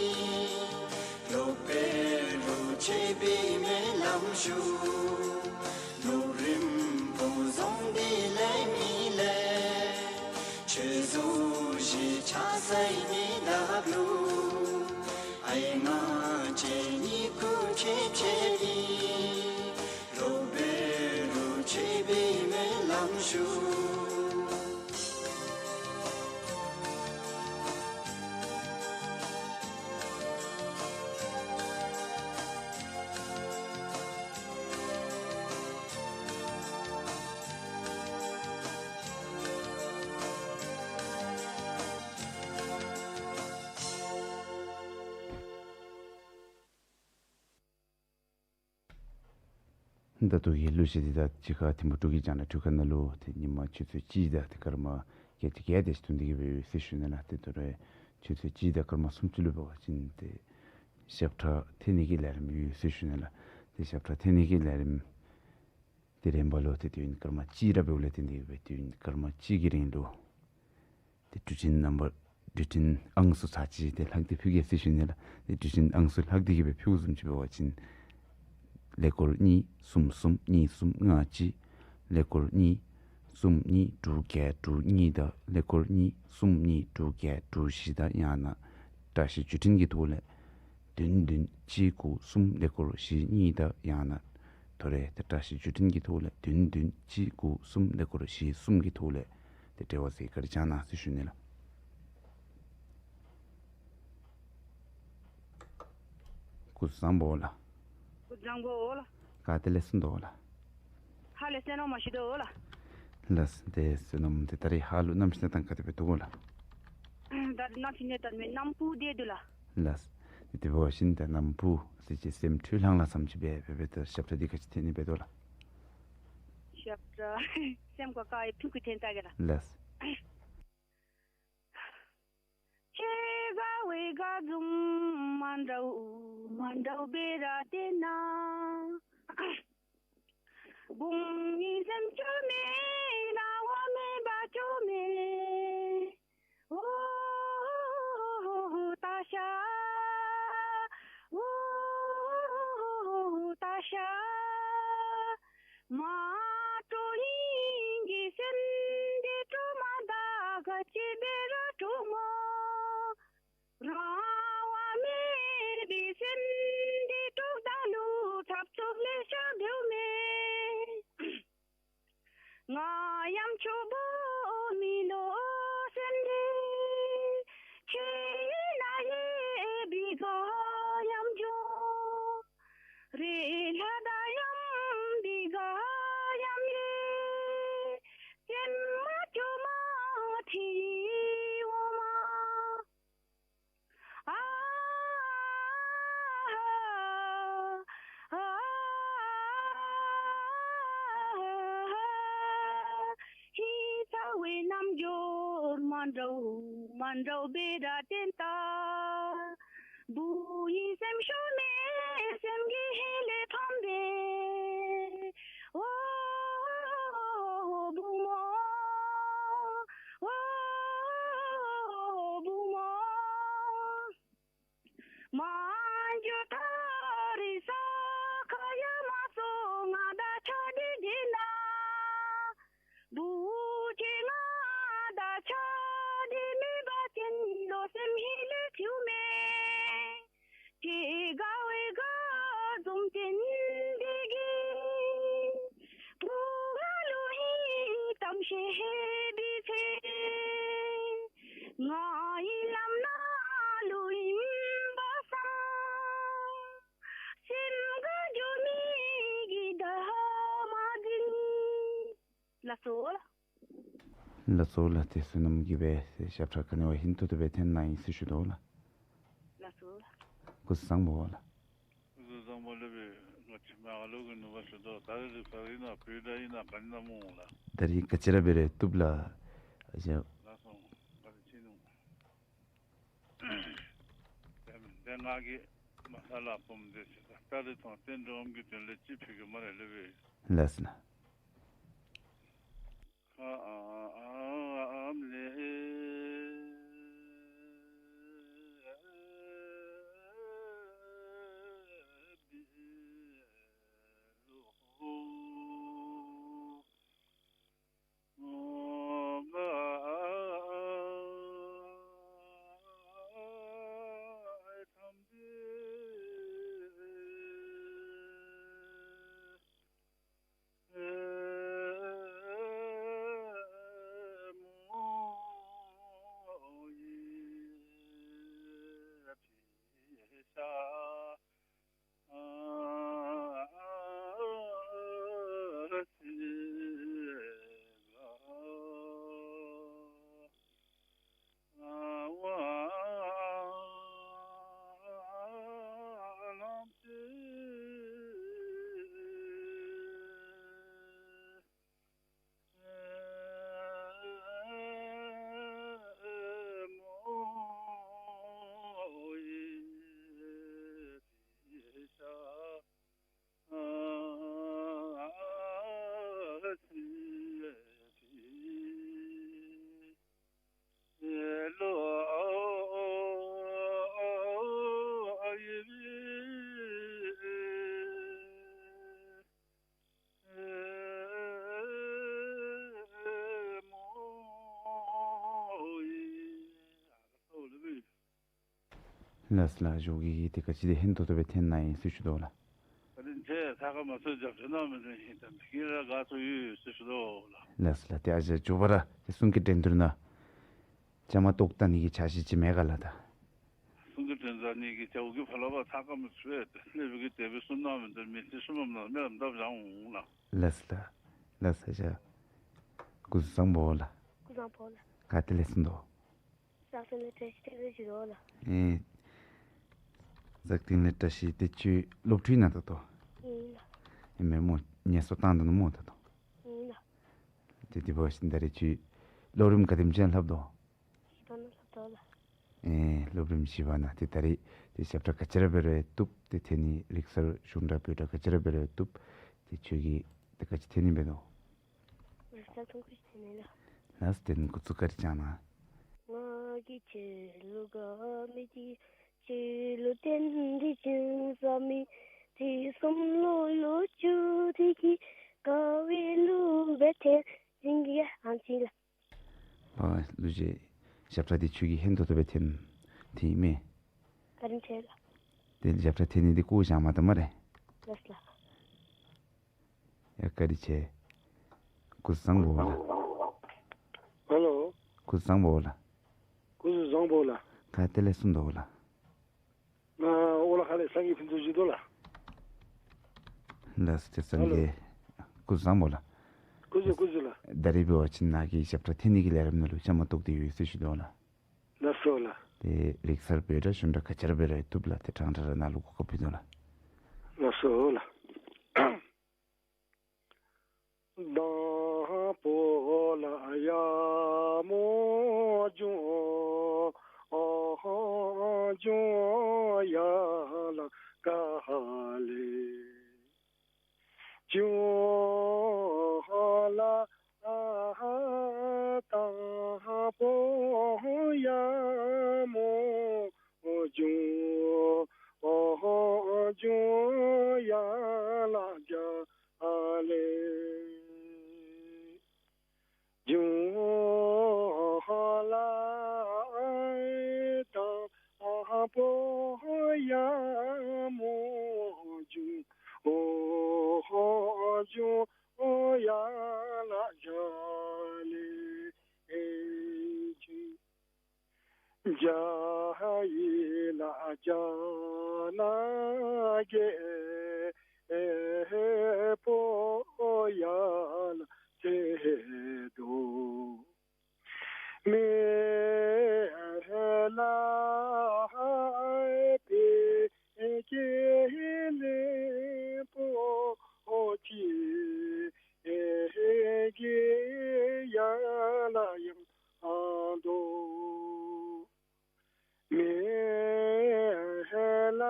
ལོག་འབད་རུང་ཆད་པའི་སྨོན་ལམ་ཞུ། ནོར་རིམ་པོ་བཟུང་སྟེ་ལེན་མི་ལེན། ཁྱོད་བཟུང་ཞིག་ཆ་སའི་ཉི་ཟླ་བླུག། ཨའི་ང་བཅས་གཉིས་སྐུ་མཁྱེན་མཁྱེན་ནི། ལོག་འབད་རུང་ཆད་པའི་སྨོན་ལམ་ཞུ། ད་ལྟོ་གི་གླུ་གཞས་འདི་དང་གཅིག་ཁར་ཐིམ་ཕུ་འབྲུག་གི་རྒྱང་བསྒྲགས་འཕྲུལ་ཁང་ནང་ལུ་ཏེ་ཉིན་མ་ཆུ་ཚོད་གཅིག་དང་ཏེ་སྐར་མ་བརྒྱད་ཅུ་གྱ་བརྒྱད་ཅིག་ཐོན་ཏེ་གི་སྦེ་ཡོད་ཟེར་ཞུ་ནི་ལགས། ཏེ་ད་རེས་ཆུ་ཚོད་གཅིག་དང་སྐར་མ་སུམ་ཅུ་ལུ་འབད་བ་ཅིན་ཏེ་ཞབས་ཁྲ་འཐེན་ནི་གི་ལས་རིམ་ཡོད་ཟེར་ཞུ་ནི་ལགས། ཏེ་ཞབས་ཁྲ་འཐེན་ནི་གི་ལས་རིམ་ཏེ་རིམ་པ་ལུ་ཏེ་དུས་ཡུན་སྐར་མ་གཅིག་ར་འབདཝ་ལས་བརྟེན་ཏེ་གི་སྦེ་དུས་ཡུན་སྐར་མ་གཅིག་གི་རིང་ལུ་ཏེ་འབྲུ་འཕྲིན་རྣམ་པ་འབྲུ་འཕྲིན་ཨང་སུ་ཚར་གཅིག་ཏེ་ལྷག་སྟེ་ཕུལ་གེ་ཟེར་ཞུ་ནི་ལགས། ཏེ་འབྲུ་འཕྲིན་ཨང་སུ་ལྷག་སྟེ་གི་སྦེ་ཕུལཝ་བཟུམ་ཅིག་འབད་བ་ཅིན་ཀླད་ཀོར་གཉིས་གསུམ་གསུམ་གཉིས་གསུམ་ལྔ་གཅིག། ཀླད་ཀོར་གཉིས་གསུམ་གཉིས་དྲུག་བརྒྱད་དྲུག་གཉིས་དང་ཀླད་ཀོར་གཉིས་གསུམ་གཉིས་དྲུག་བརྒྱད་དྲུག་བཞི་དང་ཡང་ན་བཀྲ་ཤིས་བརྒྱུད་འཕྲིན་གྱི་ཐོག་ལས་བདུན་བདུན་གཅིག་དགུ་གསུམ་ཀླད་ཀོར་བཞི་གཉིས་དང་ཡང་ན་ཐོ་རེ་ཏེ་བཀྲ་ཤིས་བརྒྱུད་འཕྲིན་གྱི་ཐོག་ལས་བདུན་བདུན་གཅིག་དགུ་གསུམ་ཀླད་ཀོར་བཞི་གསུམ་གྱི་ཐོག་ལས་ཏེ་འབྲེལ་བ་མཛད་བཀའ་དྲིན་བསྐྱང་གནང་ཟེར་ཞུ་ནི་ལགས། སྐུ་གཟུགས་བཟང་པོ་ལགས། སྐུ་གཟུགས་བཟང་པོ་ལགས། ག་ཏེ་ལས་སོང་དོ་ལགས། ཧཱ་ལས་བསོད་ནམས་མ་ཞུ་དོ་ལགས། ལགས། ཏེ་བསོད་ནམས་ཏེ་ད་རེས་ཧཱ་ལུ་གནམ་གཤིས་གནས་སྟངས་ག་དེ་སྦེ་འདུག་གོ་ལགས། ད་རེས་གནམ་གཤིས་གནས་སྟངས་མི་གནམ་སྦུག་དེ་འདུག་ལགས། ལགས། ཏེ་དེ་འབད་བ་ཅིན་ད་གནམ་སྦུག་ཟེར་ཅིག་སེམས་འཁྲུལ་ལྷང་ལྷང་ཙམ་ཅིག་སྦེ་འབད་འབདཝ་ད་ཞབས་ཁྲ་འདི་ག་ཅི་འཐེན་ནི་འབད་དོ་ལགས། ཞབས་ཁྲ་སེམས་ཁར་དཀར་ཡི་ཕུ་གུ་འཐེན་ད་གེ་ལགས། ལགས། ཁྱེད་དགའ་བའི་དགའ་འཛུམ་མ་འདྲཝ་མ་འདྲཝ་སྦེ་ར་བསྟན་གནང་། བུམོ་གཉིས་སེམས་སྐྱོ་མེད་རང་དབང་མེད་པར་སྐྱོ་མེད། ཨོ་ཏ་ཤ། ཨོ་ཏ་ཤ། མ་སྤྲོ་ཡིད་ཀྱི་སེམས་འདི་སྤྲོ་མ་ད་ག་ཅི་འབད་རུང་སྤྲོ་མོ། རང་དབང་མེད་པའི་སེམས་འདི་སྤྲོ་ད་ལུ་འཁྲབ་སྟོན་ལེ་ཤ་འབདཝ་མས། ང་ཡང་ཆུང་བུ་མི་ལོ་སེམས་འདི་ཁྱེད་ཡིན་ན་ཡེ་བི་ག་ཡང་འཇོ་རེ་ལྷ་ད། མ་འདྲཝ་མ་འདྲཝ་སྦེ་ར་བསྟན་ད། བུ་ཡི་སེམས་ཤོར་མེད་སེམས་ཀྱི་ཧེ་ལས་ཕམ་པས། འོ་བུ་མོ། འོ་བུ་མོ། མ་འགྱོ་ད་རིང་ས་ཁ་ཡང་མ་སོང་ང་དང་ཆ་འདྲིས་འདྲིས་ན། བུ་ཁྱོད་ང་དང་ཆ་འདྲིས་མེད་པ་ཅིན་བློ་སེམས་ཧེ་ལས་ཐིག་མེད། ཁྱོད་དགའ་བའི་དགའ་འཛུམ་སྟོན་དེ་གིས། བུ་ང་ལུ་ཧིང་གཏམ་བཤད་ཧེ་བི་ཚེ། ང་ཡི་ལམ་ནང་ལུ་ཨིན་པ་སང་། སེམས་དགའ་འགྱོ་མི་གི་ད་མ་འཛིན། ལགས་སོ་ལགས། ལགས་སོ་ལགས། ཏེ་བསོད་ནམས་ཀྱིས་སྦེ་ཞབས་ཁྲ་ག་ནི་བ་ཧན་ཏོང་ཏོ་སྦེ་འཐེན་གནང་ཡི་ཟེར་ཞུ་དོ་ལགས། ལགས་སོ་ལགས། སྐུ་གཟུགས་བཟང་པོ་ལགས། སྐུ་གཟུགས་བཟང་པོ་ལགས། ང་བཅས་མ་ལུ་གི་ནུ་བ་ཞུ་དོ། ད་རིས་ད་རིས་ན་བོད་ད་ཨིན་ན་ག་ནི་ན་སྨོ་ལགས། ད་རིས་ག་ཅི་ར་འབད་རུང་བཏུབ་ལགས། ཨ་ཞེ། ལགས་སོ། ག་རེ་ཅིག་ནུ། དེ་ང་གིས་མ་ས་ལ་སྤོམ་དེ་ཟེར་ད་ད་རིས་ཐོང་བསྟན་འགྲོ་འམ་གི་དོན་ལས་ཅིག་ཕུལ་གེ་སྨ་རེ་ལགས། ལགས་སོ་ལགས། ཁམས་ལས་བི་ལོ། ལགས་སོ་ལགས། ཞུ་གི་ཡོད། ཏེ་ག་ཅི་དེ་ཧན་ཏོང་ཏོ་སྦེ་འཐེན་གནང་ཡི་ཟེར་ཞུ་དོ་ལགས། ད་རིས་ཁྱེད་ཚ་ཁ་མ་ཚུད་རྒྱབ་ཆ་ན་མི་འདི་ཧིང་ད་མི་གི་ར་དགའ་ཚོར་ཡོད་ཟེར་ཞུ་དོ་ལགས། ལགས་སོ་ལགས། ཏེ་ཨ་ཞེ་མཇུག་པ་ར་ཏེ་གསུང་གི་འགྲན་བསྡུར་ནང་བཅའ་མར་གཏོགས་ད་ནི་གི་འཆར་གཞི་ཅིག་མེད་ག་ལགས། ད་གསུང་གི་འགྲན་བསྡུར་ནི་གི་བཅའ་འོག་གི་ཕར་ལུ་བ་ཚ་ཁ་མ་ཚུད་ཏེ་སླེབས་པའི་གི་དེ་སྦེ་གསུང་གནང་མི་འདི་མི་ཚེ་ཤུལ་མམ་ན་མེ་ལམ་བཏབ་བཞག་འོང་ལགས། ལགས་སོ་ལགས། ལགས་སོ་ཞུ། སྐུ་གཟུགས་བཟང་པོ་ལགས། སྐུ་གཟུགས་བཟང་པོ་ལགས། ག་ཏེ་ལས་གསུང་དོ། བསགས་སྟེང་ལས་བཀྲ་ཤིས་བདེ་ལེགས་ཞུ་དོ་ལགས། ཨེ། བསགས་སྟེང་ལས་བཀྲ་ཤིས་བདེ་ལེགས། ཁྱོད་སློབ་ཕྲུག་ཨིན་ན་ད་ལྟོ། ཨིན་ལགས། ཨེ་མེན་སྨོ། ངལ་གསོ་བཏང་དོ་ནུག་སྨོ་ད་ལྟོ། ཨིན་ལགས། ཏེ་དེ་འབད་བ་ཅིན་ད་རིས་ཁྱོད་སློབ་རིམ་ག་དེམ་ཅིག་ལྷབ་དོ། བཞི་པ་ནང་ལྷབ་དོ་ལགས། ཨེ་སློབ་རིམ་བཞི་པ་ནང་། ཏེ་ད་རིས་ཏེ་ཞབས་ཁྲ་ག་ཅི་ར་འབད་རུང་བཏུབ། ཏེ་འཐེན་ནི་རིག་གསར་གཞུང་སྒྲ་བོད་སྒྲ་ག་ཅི་ར་འབད་རུང་བཏུབ། ཏེ་ཁྱོད་ཀྱིས་ཏེ་ག་ཅི་འཐེན་ནི་འབད་དོ། རིག་གསར་ཐུང་ཀུ་ཅིག་འཐེན་ནི་ལགས། ལགས་སོ། ཏེ་འགོ་བཙུགས་ག་ར་བཅང་གནང་། ང་གིས་ཁྱེད་ལུ་དགའ་མི་ཅིག། ཁྱེད་ལུ་བརྟེན་ཏེ་གཞན་ས་མེད། དུས་གསུམ་བློ་ལུ་འཇུག་སྟེ་གི། དགའ་བའི་གླུ་སྦེ་འཐེན་བྱིན་གེ་ཨམ་ཆི་ལགས། ཨ་ལུ་ཅིག་ཞབས་ཁྲ་འདི་ཁྱོད་ཀྱིས་ཧན་ཏོང་ཏོ་སྦེ་འཐེན་འཐེནམ་མས། བཀའ་དྲིན་ཆེ་ལགས། ཏེ་ཞབས་ཁྲ་འཐེན་ནི་འདི་བཀོ་བཞག་མ་ད་སྨ་རེ། ལགས་ལགས། ཡ་བཀའ་དྲིན་ཆེ། སྐུ་གཟུགས་བཟང་པོ་ལགས། ཧེ་ལོ། སྐུ་གཟུགས་བཟང་པོ་ལགས། སྐུ་གཟུགས་བཟང་པོ་ལགས། ག་ཏེ་ལས་གསུངས་དོ་ལགས། ང་ཨོ་ལ་ཁ་ལས་སངས་རྒྱས་ཕུན་ཚོགས་ཞུ་དོ་ལགས། ལགས་སོ་ཏེ་སངས་ཧེ་ལོ། རྒྱས། སྐུ་གཟུགས་བཟང་པོ་ལགས། སྐུ་གཟུགས་སྐུ་གཟུགས་ལགས། ད་རིས་འབད་བ་ཅིན་ནཱ་གི་ཞབས་ཁྲ་འཐེན་ནི་གི་ལས་རིམ་ནང་ལུ་བཅའ་མར་གཏོགས་ཏེ་ཡོད་ཟེར་ཞུ་དོ་ལགས། ལགས་སོ་ལགས། ཏེ་རིག་གསར་བོད་སྒྲ་གཞུང་སྒྲ་ག་ཅི་ར་འབད་རུང་བཏུབ་ལགས། ཏེ་ཕྲང་ཕྲང་ར་ནཱ་ལུ་གོ་སྐབས་ཕུལ་དོ་ལགས། ལགས་སོ་ལགས། དང་པོ་ལ་ཡ་མོ་ འབྱུང་འབྱུང་ཡ་ལ་ག་ལེ། འབྱུང་ལ་དང་པོ་ཡ་མོ་འབྱུང་འབྱུང་ཡ་ལ་ག་ལེ། འབྱུང་ལ་དང་པོ་ཡ་མོ་འབྱུང་འབྱུང་ཡ་ལ་ག་ལེ། འབྱུང་རྒྱ་ཡི་ལ་རྒྱ་ན་རྒྱལ་པོ་ཡ་ལ་ཟེར་དོ། མེ་ལ་པེ་ཀེ་ལེ་པོ་ཅི་ཨེ་གེ་ཡ་ལ་ཡང་དོ། མེ་ལ་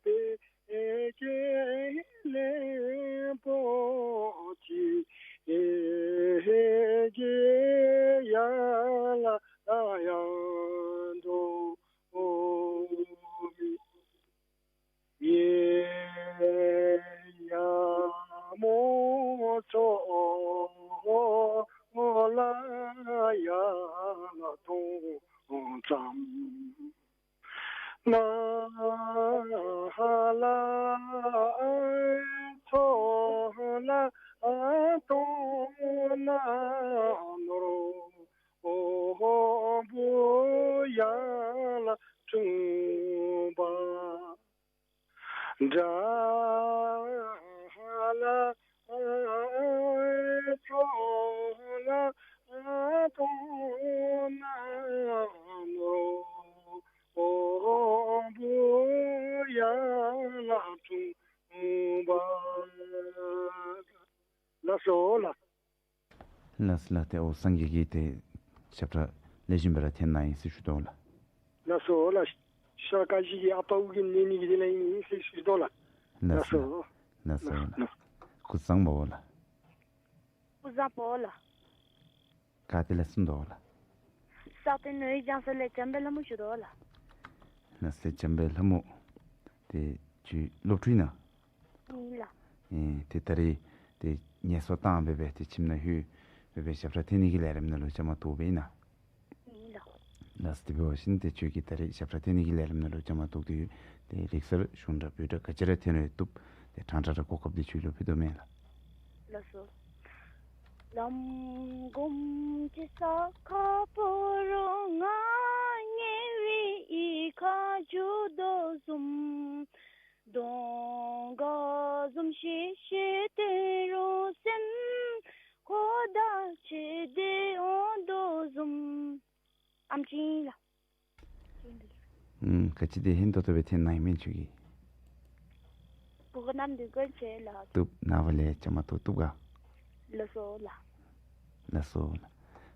པེ་ཀེ་ལེ་པོ་ཅི་ཨེ་གེ་ཡ་ལ་ཡང་དོ། ཡེ་ཡ་མོ་ཚོ་ལ་ཡ་ལ་དོ་ཙམ་ན་ལ་ཚོ་ལ་དོ་ན་ནོར་བུ་ཡ་ལ་འཁྲུངས་པ། དགྲ་ལྷ་ཚོགས་ལ་གཏོར་ནོར་བུ་ཡ་ལ་འཁྲུངས་པ། ལགས་སོ་ལགས། ལགས་ལགས། ཏེ་ཨོ་སངས་རྒྱས་ཀྱི་ཏེ་ཞབས་ཁྲ་ལེགས་ཤོམ་སྦེ་ར་འཐེན་གནང་ཡི་ཟེར་ཞུ་དོ་ལགས། ལགས་སོ་ལགས། ཤར་ཀ་གཞི་གི་ཨ་པ་ཨོ་རྒྱན་ལེན་ནི་གི་དེ་ལས་ཨིན་ཟེར་ཞུ་དོ་ལགས། ལགས་སོ་ལགས། ལགས་སོ་ལགས། ལགས། སྐུ་གཟུགས་བཟང་པོ་ལགས། སྐུ་གཟུགས་བཟང་པོ་ལགས། ག་ཏེ་ལས་གསུངས་དོ་ལགས། ས་སྟེང་ནོར་བུའི་ལྗང་ས་ལས་བྱམས་པའི་ལྷ་མོ་ཞུ་དོ་ལགས། ལགས་སོ་བྱམས་པའི་ལྷ་མོ། ཏེ་ཁྱོད་སློབ་ཕྲུག་ཨིན་ན། ཨིན་ལགས། ཨེ་ཏེ་ད་རིས་ཏེ་ངལ་གསོ་བཏང་སྦེ་སྦེ་ཏེ་ཁྱིམ་ནང་ལྷོད་སྦེ་སྦེ་ཞབས་ཁྲ་འཐེན་ནི་གི་ལས་རིམ་ནང་ལུ་བཅའ་མར་གཏོགས་པས་ཨིན་ན། ཨིན་ལགས། ལགས་སོ། དེ་འབད་བ་ཅིན་ཏེ་ཁྱོད་ཀྱིས་ད་རིས་ཞབས་ཁྲ་འཐེན་ནི་གི་ལས་རིམ་ནང་ལུ་བཅའ་མར་གཏོགས་ཏེ་ཡོད། ཏེ་ལེགས་སྦྱར་གཞུང་སྒྲ་བོད་སྒྲ་ག་ཅི་ར་འཐེན་རུང་བཏུབ། ཏེ་ཕྲང་ཕྲང་ར་གོ་སྐབས་འདི་ཁྱོད་ལུ་ཕུལ་དོ་མས་ལགས། ལགས་སོ། ལམ་སྒོམ་གྱི་ས་ཁ་ཕོ་རོག་ང་ཉེ་བའི་ཡིད་ཁར་འཇུག་དོ་བཟུམ། གདོང་དཀར་འཛུམ་ཤིག་ཤིག་སྟོན་རུང་སེམས་ཁོ་ཐག་ཆོད་དེ་འོང་དོ་བཟུམ། ཨམ་ཅིག་ལགས། ཨུམ་ག་ཅི་དེ་ཧན་ཏོང་ཏོ་སྦེ་འཐེན་གནང་ཡི་མེན་ཁྱོད་ཀྱིས། གོ་སྐབས་གནང་མི་འདི་བཀའ་དྲིན་ཆེ་ལགས། བཏུབ། ནངས་པ་ལས་བཅའ་མར་གཏོགས་བཏུབ་ག། ལགས་སོ་ལགས། ལགས་སོ་ལགས།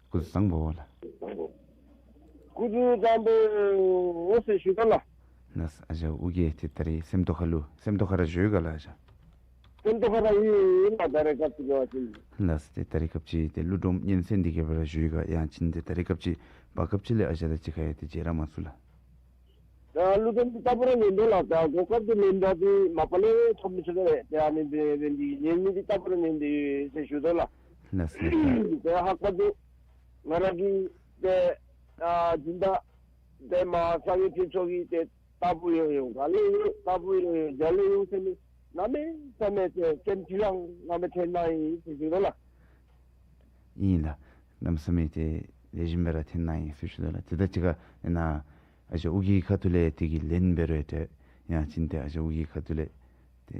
སྐུ་གཟུགས་བཟང་པོ་ལགས། སྐུ་གཟུགས་བཟང་པོ་ཟེར་ཞུ་དོ་ལགས། ལགས་སོ། ཨ་ཞང་ཨོ་རྒྱན་ཏེ་ད་རིས་སེམས་རྟོགས་ཁ་ལུ་སེམས་རྟོགས་ཁ་ར་བཞུགས་ཡོད་ག་ལགས་ཨ་ཞང་། སེམས་རྟོགས་ཁ་ར་ཨིན་ལགས། ད་རེས་སྐབས་ཅིག་འབད་བ་ཅིན། ལགས་སོ། ཏེ་ད་རེས་སྐབས་ཅིག་ཏེ་ཀླུ་སྒྲུབ་སྙན་གསན་འདི་གིས་སྦེ་ར་བཞུགས་ཡོད་ག། ཡང་ཅིན་ཏེ་ད་རེས་སྐབས་ཅིག་བར་སྐབས་ཅིག་ལས་ཨ་ཞང་དང་གཅིག་ཁར་ཡང་ཏེ་མཇལ་ར་མ་ཚུགས་ལགས། ད་ཀླུ་སྒྲུབ་འདི་རྟག་བུ་ར་ལེན་དོ་ལགས། ད་གོ་སྐབས་འདི་ལེན་ད་འདི་མ་པ་ལས་ཐོབ་མི་ཚུགས་ད་ལགས། ཏེ་ཨ་ནི་འབད་འབད་འདི་ལེན་མི་འདི་རྟག་བུ་ར་ལེན་འདི་ཟེར་ཞུ་དོ་ལགས། ལགས་སོ་ལགས། ཏེ་ལྷག་པར་དུ་ང་ར་གི་ཏེ་ཨ་སྦྱིན་བདག་ཏེ་མ་གསང་བའི་ཕུན་ཚོགས་ཀྱིས་ཏེ་རྟག་བུ་ཡང་ཡང་ག་ལས་ཡང་རྟག་བུ་ཡང་ཡང་མཇལ་ལས་ཡོད་ཟེར་ནི་གནམ་མེད་ས་མེད་ཏེ་སེམས་ཁྲལ་ཡང་གནམ་མེད་ཐལ་ནང་ཨིན་ཟེར་ཞུ་དོ་ལགས། ཨིན་ལགས། གནམ་མེད་ས་མེད་ཏེ་ལེགས་ཤོམ་སྦེ་ར་འཐེན་གནང་ཡི་ཟེར་ཞུ་དོ་ལགས། ཏེ་ད་ཅི་ཁར་ཨ་ནཱ་ཨ་ཞང་ཨོ་རྒྱན་གྱི་ཁ་ཐུག་ལས་དེ་གི་ལན་འབད་རུང་ཏེ་ཡང་ཅིན་ཏེ་ཨ་ཞང་ཨོ་རྒྱན་གྱི་ཁ་ཐུག་ལས་ཏེ་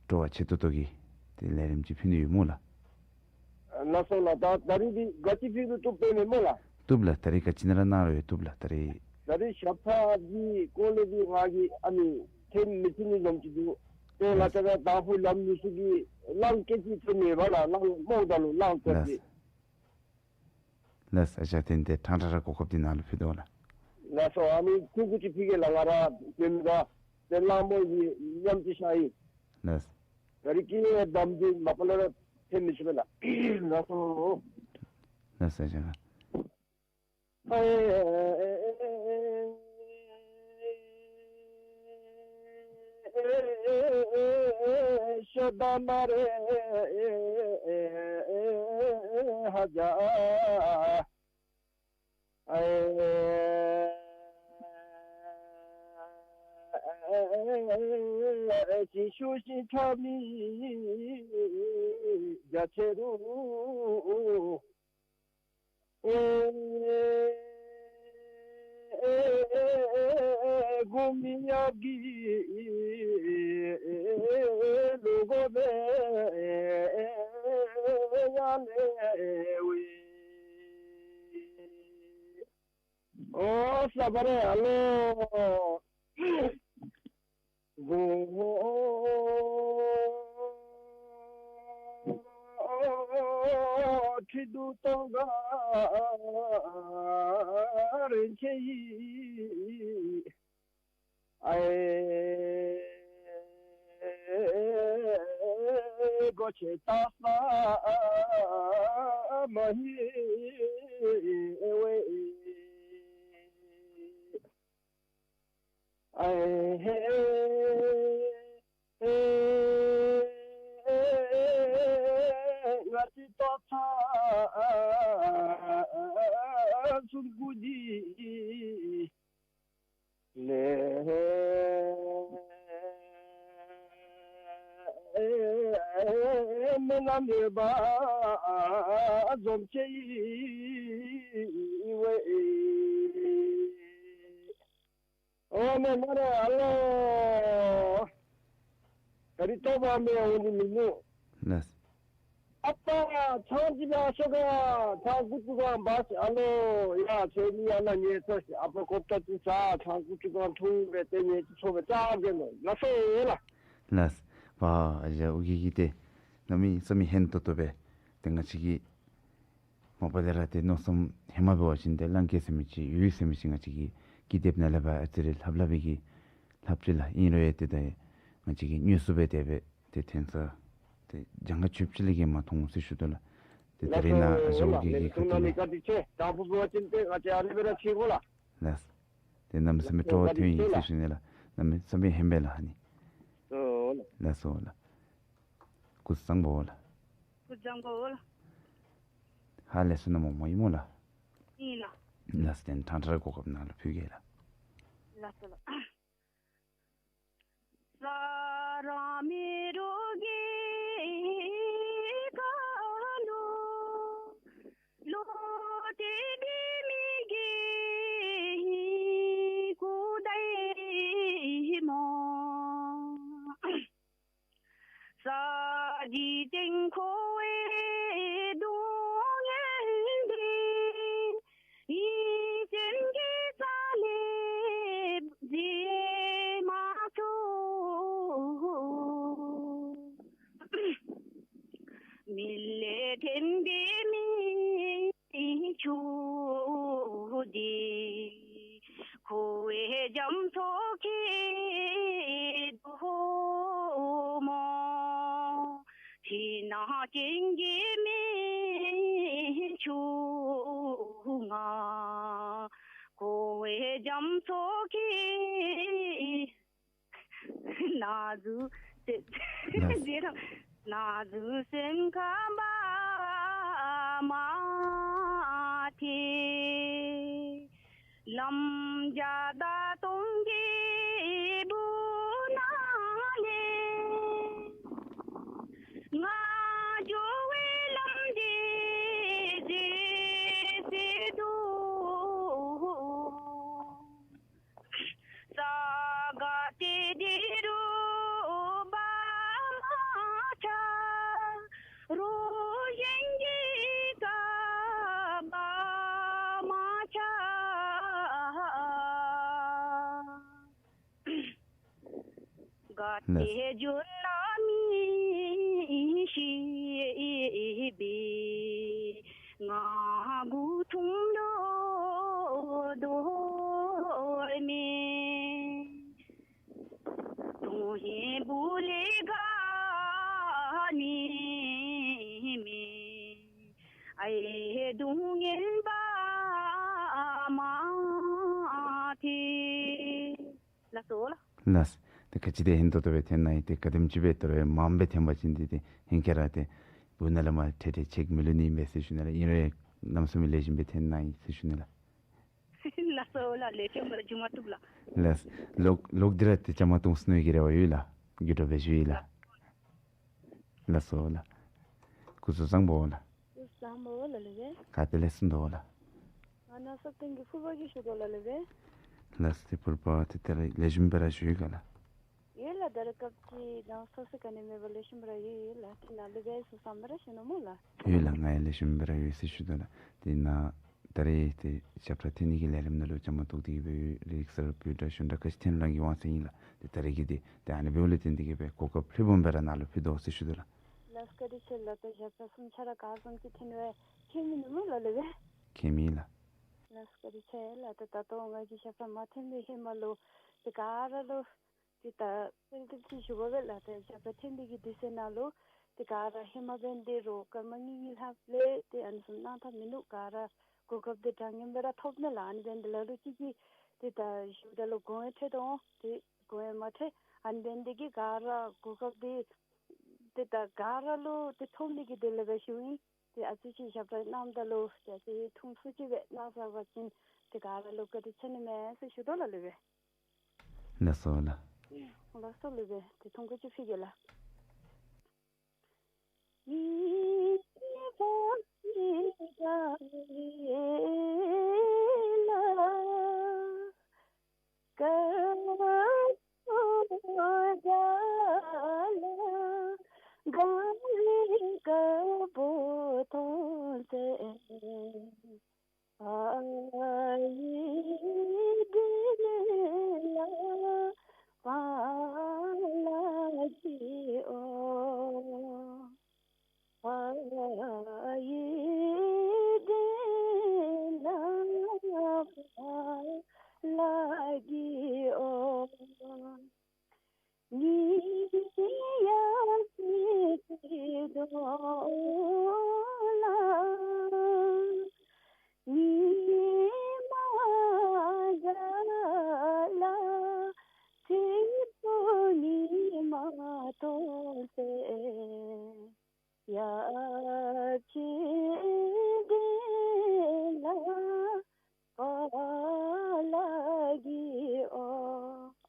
སྤྲོ་བ་ཆེ་ཏོག་ཏོ་གི་ཏེ་ལས་རིམ་ཅིག་ཕུལ་ནི་ཡོད་སྨོ་ལགས། ལགས་སོ་ལགས། ད་ད་རིས་འདི་ག་ཅི་ཕུལ་རུང་བཏུབ་པས་མེན་སྨོ་ལགས། བཏུབ་ལགས། ད་རིས་ག་ཅི་ནང་ར་གནང་རུང་བཏུབ་ལགས། ད་རིས། ད་རིས་ཞབས་ཁྲ་འདི་སྐོར་ལས་འདི་ང་གིས་ཨ་ནི་འཐེན་མི་ཚུགས་ནི་བཟུམ་ཅིག་འདུག། ཏེ་ང་བཅས་ར་དང་ཕུ་ལམ་ལུགས་སྲོལ་གྱི་གླང་སྐད་ཅིག་འཐེན་ནི་ཡོད་པ་ལགས། གླང་རྨོ་ད་ལུ་གླང་སྐད་ཅིག། ལགས། ཨ་ཞང་ཏེ་ཏེ་ཕྲང་ཕྲང་ར་གོ་སྐབས་འདི་ནང་ལུ་ཕུལ་དོ་ལགས། ལགས་སོ། ཨ་ནི་ཐུགས་ཁུར་ཅིག་ཕུལ་གེ་ལགས། ང་ར་ཏེ་མི་དང་ཏེ་གླང་མོ་གི་མཉམ་གཅིག་ཤར་ཡི། ལགས། ད་རིས་ཀྱི་གདམས་འདི་མ་པ་ལས་ར་འཐེན་མི་ཆོག་པས་ལགས། ལགས་སོ། ལགས་སོ་ཨ་ཞང་། ཤོ་ད་མ་རེ་ཧ་ཇ། ཨེ་ཅི་ཤུ་ཤི་ཁྲ་མི་རྒྱ་ཆེ་རུ། ཨེ་གུ་མི་ཡ་གི་ལུ་གོ་བེ་ཡ་ལེ་ཝེ། ཨོ་ས་པ་རེ་ཨ་ལོ། གོ་ཁྲི་དུ་ཏོ་ག་རེན་ཆེ་ཡི། ཨེ་གོ་ཆེ་ཏ་ས་མ་ཧི་ཝེ། ཨེ་ཧེ་ང་ཅི་ཏོ་ཚ་སུར་གུ་ཇི་ལེ་མེ་ན་མེ་བ་འཛོམས་ཆེ་ཡི་ཝེ། ཨོ་མེ་མ་རེ་ཨ་ལོ། ད་རིས་ཏོ་བ་མེ་འོ་ནི་མི་ནུ། ལགས། ཨ་པ་ཚང་ཅིག་ལ་ཤོ་ག་ཚང་ཀུ་ཅུ་གང་འབག་ཤིག་ཨ་ལོ། ཡ་ཚེ་ནི་ཡ་ན་ཉེ་ཚོ་ཤིག་ཨ་པ་ཀོབ་ཏ་ཏུ་ས་ཚང་ཀུ་ཅུ་གང་འཐུང་སྦེ་ཏེ་ཉེ་ཅིག་ཚོ་སྦེ་ཙག་གེ་ནོ་ལགས་སོ་ལགས། ལགས། བ་ཨ་ཞང་ཨོ་རྒྱན་གྱིས་ཏེ་གནམ་མེད་ས་མེད་ཧན་ཏོང་ཏོ་སྦེ་ཏེ་ང་བཅས་ཀྱི་མ་པ་ལས་ར་ཏེ་མནོ་བསམ་ཧེ་མ་འབད་བ་ཅིན་ཏེ་གླང་གེ་ཟེར་མི་ཅིག་ཡོད་ཟེར་མི་ཅིག་ང་བཅས་ཀྱི་ཀི་དེབ་ནང་ལས་ཕར་ཨ་ཙི་རེ་ལྷབ་ལྷབ་སྦེ་གི་ལྷབ་ཅི་ལགས། ཨིན་རུང་ཡང་ཏེ་ད་ང་བཅས་ཀྱིས་དངོས་སུ་སྦེ་དེ་སྦེ་ཏེ་ཐོན་ས་ཏེ་གྱངས་ཁ་ཆོདཔ་ཅིག་ལས་བརྒལ་མ་མཐོང་ཟེར་ཞུ་དོ་ལགས། ཏེ་ད་རིས་ནཱ་ཨ་ཞང་ཨོ་རྒྱན་གྱིས་ཁ་ཐུག་ལས། ལགས་སོ་ལགས། ཏེ་གནམ་མེད་ས་མེད་སྤྲོ་བ་ཐོན་ཡི་ཟེར་ཞུ་ནི་ལགས། གནམ་མེད་ས་མེད་ཧན་པས་ལགས་ཨ་ནི། ལགས་སོ་ལགས། སྐུ་གཟུགས་བཟང་པོ་ལགས། སྐུ་གཟུགས་བཟང་པོ་ལགས། ཧ་ལས་སོ་ནམ་མོ་ཡི་མོ་ལགས། ཨིན་ལགས། ལགས་སོ་ཏེ་ཕྲང་ཕྲང་ར་གོ་སྐབས་ནང་ལུ་ཕུལ་གེ་ལགས། ལགས་སོ་ལགས། མི་ལས་འཐེན་པའི་མི་ཆུང་འདི་ཁོ་བོའི་རྒྱ་མཚོ་ཁེ་དོ་མོ། ཕི་ན་ཅན་གྱི་མི་ཆུང་ང་ཁོ་བོའི་རྒྱ་མཚོ་ཁེ། ན་ཟུག་ཏེ་ཟེར་ར་ན་ཟུག་སེམས་ཁར་བ་མ་ཐེ། ལམ་བརྒྱ་དང་སྟོང་གི་སྦུག་ན་ལས་ང་འགྱོ་བའི་ལམ་འདི་ཟེར་ཟེར་དོ། ས་ག་ཏེ་འདི་རུ་བ་མ་ཆ། རུ་གཞན་གྱི་ཀ་བ་མ་ཆ། ག་ཏེ་འགྱོ་ན་མི་ཤེས་པས་ང་མགུ་ཐུམ་ དུ་ངན་པ་མ་ཐེ། ལགས་སོ་ལགས། ལགས། ཏེ་ག་ཅི་དེ་ཧིང་ཏོག་ཏོ་སྦེ་འཐེན་གནང་ཡི། ཏེ་ག་དེམ་ཅིག་སྦེ་དོ་རུང་མངམ་སྦེ་འཐེན་པ་ཅིན་ཏེ་ཏེ་ཧེང་སྐལ་ར་ཏེ་སྦུག་ནང་ལས་མར་ཁྲེ་ཁྲེ་ཆད་མི་ལུས་ནི་ཨིན་པས་ཟེར་ཞུ་ནི་ལགས། ཨིན་རུང་གནམ་མེད་ས་མེད་ལེགས་ཤོམ་སྦེ་འཐེན་གནང་ཡི་ཟེར་ཞུ་ནི་ལགས། ལགས་སོ་ལགས། ལེགས་ཤོམ་སྦེ་ར་མཇུག་མ་བཏུབ་ལགས། ལགས། ལོག་ལོག་སྟེ་ར་ཏེ་བཅའ་མར་གཏོགས་ནི་གི་རེ་བ་ཡོད་ལགས། རྒྱུན་དུ་སྦེ་ཞུ་ཡི་ལགས། ལགས་སོ་ལགས། སྐུ་གཟུགས་བཟང་པོ་ལགས། སྐུ་གཟུགས་བཟང་པོ་ལགས་ལེགས་པས། ག་ཏེ་ལས་གསུངས་དོ་ལགས། ང་ནཱ་སོག་སྟེང་གི་ཕུར་པ་གིས་ཞུ་དོ་ལགས་ལེགས་པས། ལགས། ཏེ་ཕུར་པ་ཏེ་ད་རིས་ལེགས་ཤོམ་སྦེ་ར་བཞུགས་ཡི་ག་ལགས། ཡོད་ལགས། ད་རིས་སྐབས་ཅིག་དང་སོ་སོ་ག་ནི་མེད་པར་ལེགས་ཤོམ་སྦེ་ར་ཡོད་ལགས། ཁྱེད་ནཱ་ལེགས་པས་གསུངས་སམ་སྦེ་ར་ཞུ་ནི་སྨོ་ལགས། ཡོད་ལགས། ང་ཡང་ལེགས་ཤོམ་སྦེ་ར་ཡོད་ཟེར་ཞུ་དོ་ལགས། ཏེ་ནཱ་ད་རིས་ཏེ་ཞབས་ཁྲ་འཐེན་ནི་གི་ལས་རིམ་ནང་ལུ་བཅའ་མར་གཏོགས་ཏེ་གི་སྦེ་ཡོད། རིགས་གསར་བོད་སྒྲ་གཞུང་སྒྲ་ག་ཅི་འཐེན་རུང་གི་དབང་ཚད་ཨིན་ལགས། ཏེ་ད་རིས་ཀྱི་ཏེ་ཏེ་ཨ་ནི་འབདཝ་ལས་བརྟེན་ཏེ་གི་སྦེ་གོ་སྐབས་ལྷོད་པོམ་སྦེ་ར་ནཱ་ལུ་ཕུལ་དོ་ཟེར་ཞུ་དོ་ལགས། ལགས་སོ། བཀའ་དྲིན་ཆེ་ལགས། ད་ཞབས་ཁྲ་གསུམ་ཆ་ར་ག་ཙམ་ཅིག་འཐེན་རུང་ཁྱད་མིན་ནུག་སྨོ་ལགས་ལེགས་པས། ཁྱད་མེད་ལགས། ལགས་སོ། བཀའ་དྲིན་ཆེ་ལགས། ད་ད་ལྟོ་ང་གིས་ཞབས་ཁྲ་མ་འཐེན་པའི་ཧེ་མ་ལུ་ཏེ་ག་ར་ལུ་ཏེ་ད་དཔེ་དེ་ཅིག་ཞུ་བ་སྦེ་ལགས། ཏེ་ཞབས་ཁྲ་འཐེན་པའི་གི་དུས་ཚོད་ནང་ལུ་ཏེ་ག་ར་ཧེ་མ་འབདན་ཏེ་རོགས་སྐར་མ་གཉིས་གཉིས་ལྷགཔ་ལས་ཏེ་ཨ་ནི་བཟུམ་གནང་ཐབས་མིན་ནུག། ག་ར་གོ་སྐབས་དེ་དྲང་སྙོམས་སྦེ་ར་ཐོབ་ནི་ལགས། ཨ་ནི་འབདན་ཏེ་ལ་ལུ་ཅིག་གིས་ཏེ་ད་ཞུཝ་ད་ལུ་གོ་ཡང་ཐོས་དོ་འོང་། ཏེ་གོ་ཡང་མ་ཐོས། ཨ་ནི་འབདན་ཏེ་གི་ག་ར་གོ་སྐབས་དེ་ཏེ་ད་ག་ར་ལུ་ཏེ་ཐོབ་ནི་གི་དོན་ལས་སྦེ་ཞུཝ་ཨིན། ཏེ་ཨ་ཙི་ཅིག་ཞབས་ཁྲ་གནངམ་ད་ལུ་ཏེ་ཨ་ཙི་ཐུང་སུ་ཅིག་སྦེ་གནང་ཚར་བ་ཅིན་ཏེ་ག་ར་ལུ་བཀའ་དྲིན་ཆེ་ནི་མས་ཟེར་ཞུ་དོ་ལགས་ལེགས་པས། ལགས་སོ་ལགས། ལགས་སོ་ལེགས་པས། ཏེ་ཐུང་ཀུ་ཅིག་ཕུལ་གེ་ལགས།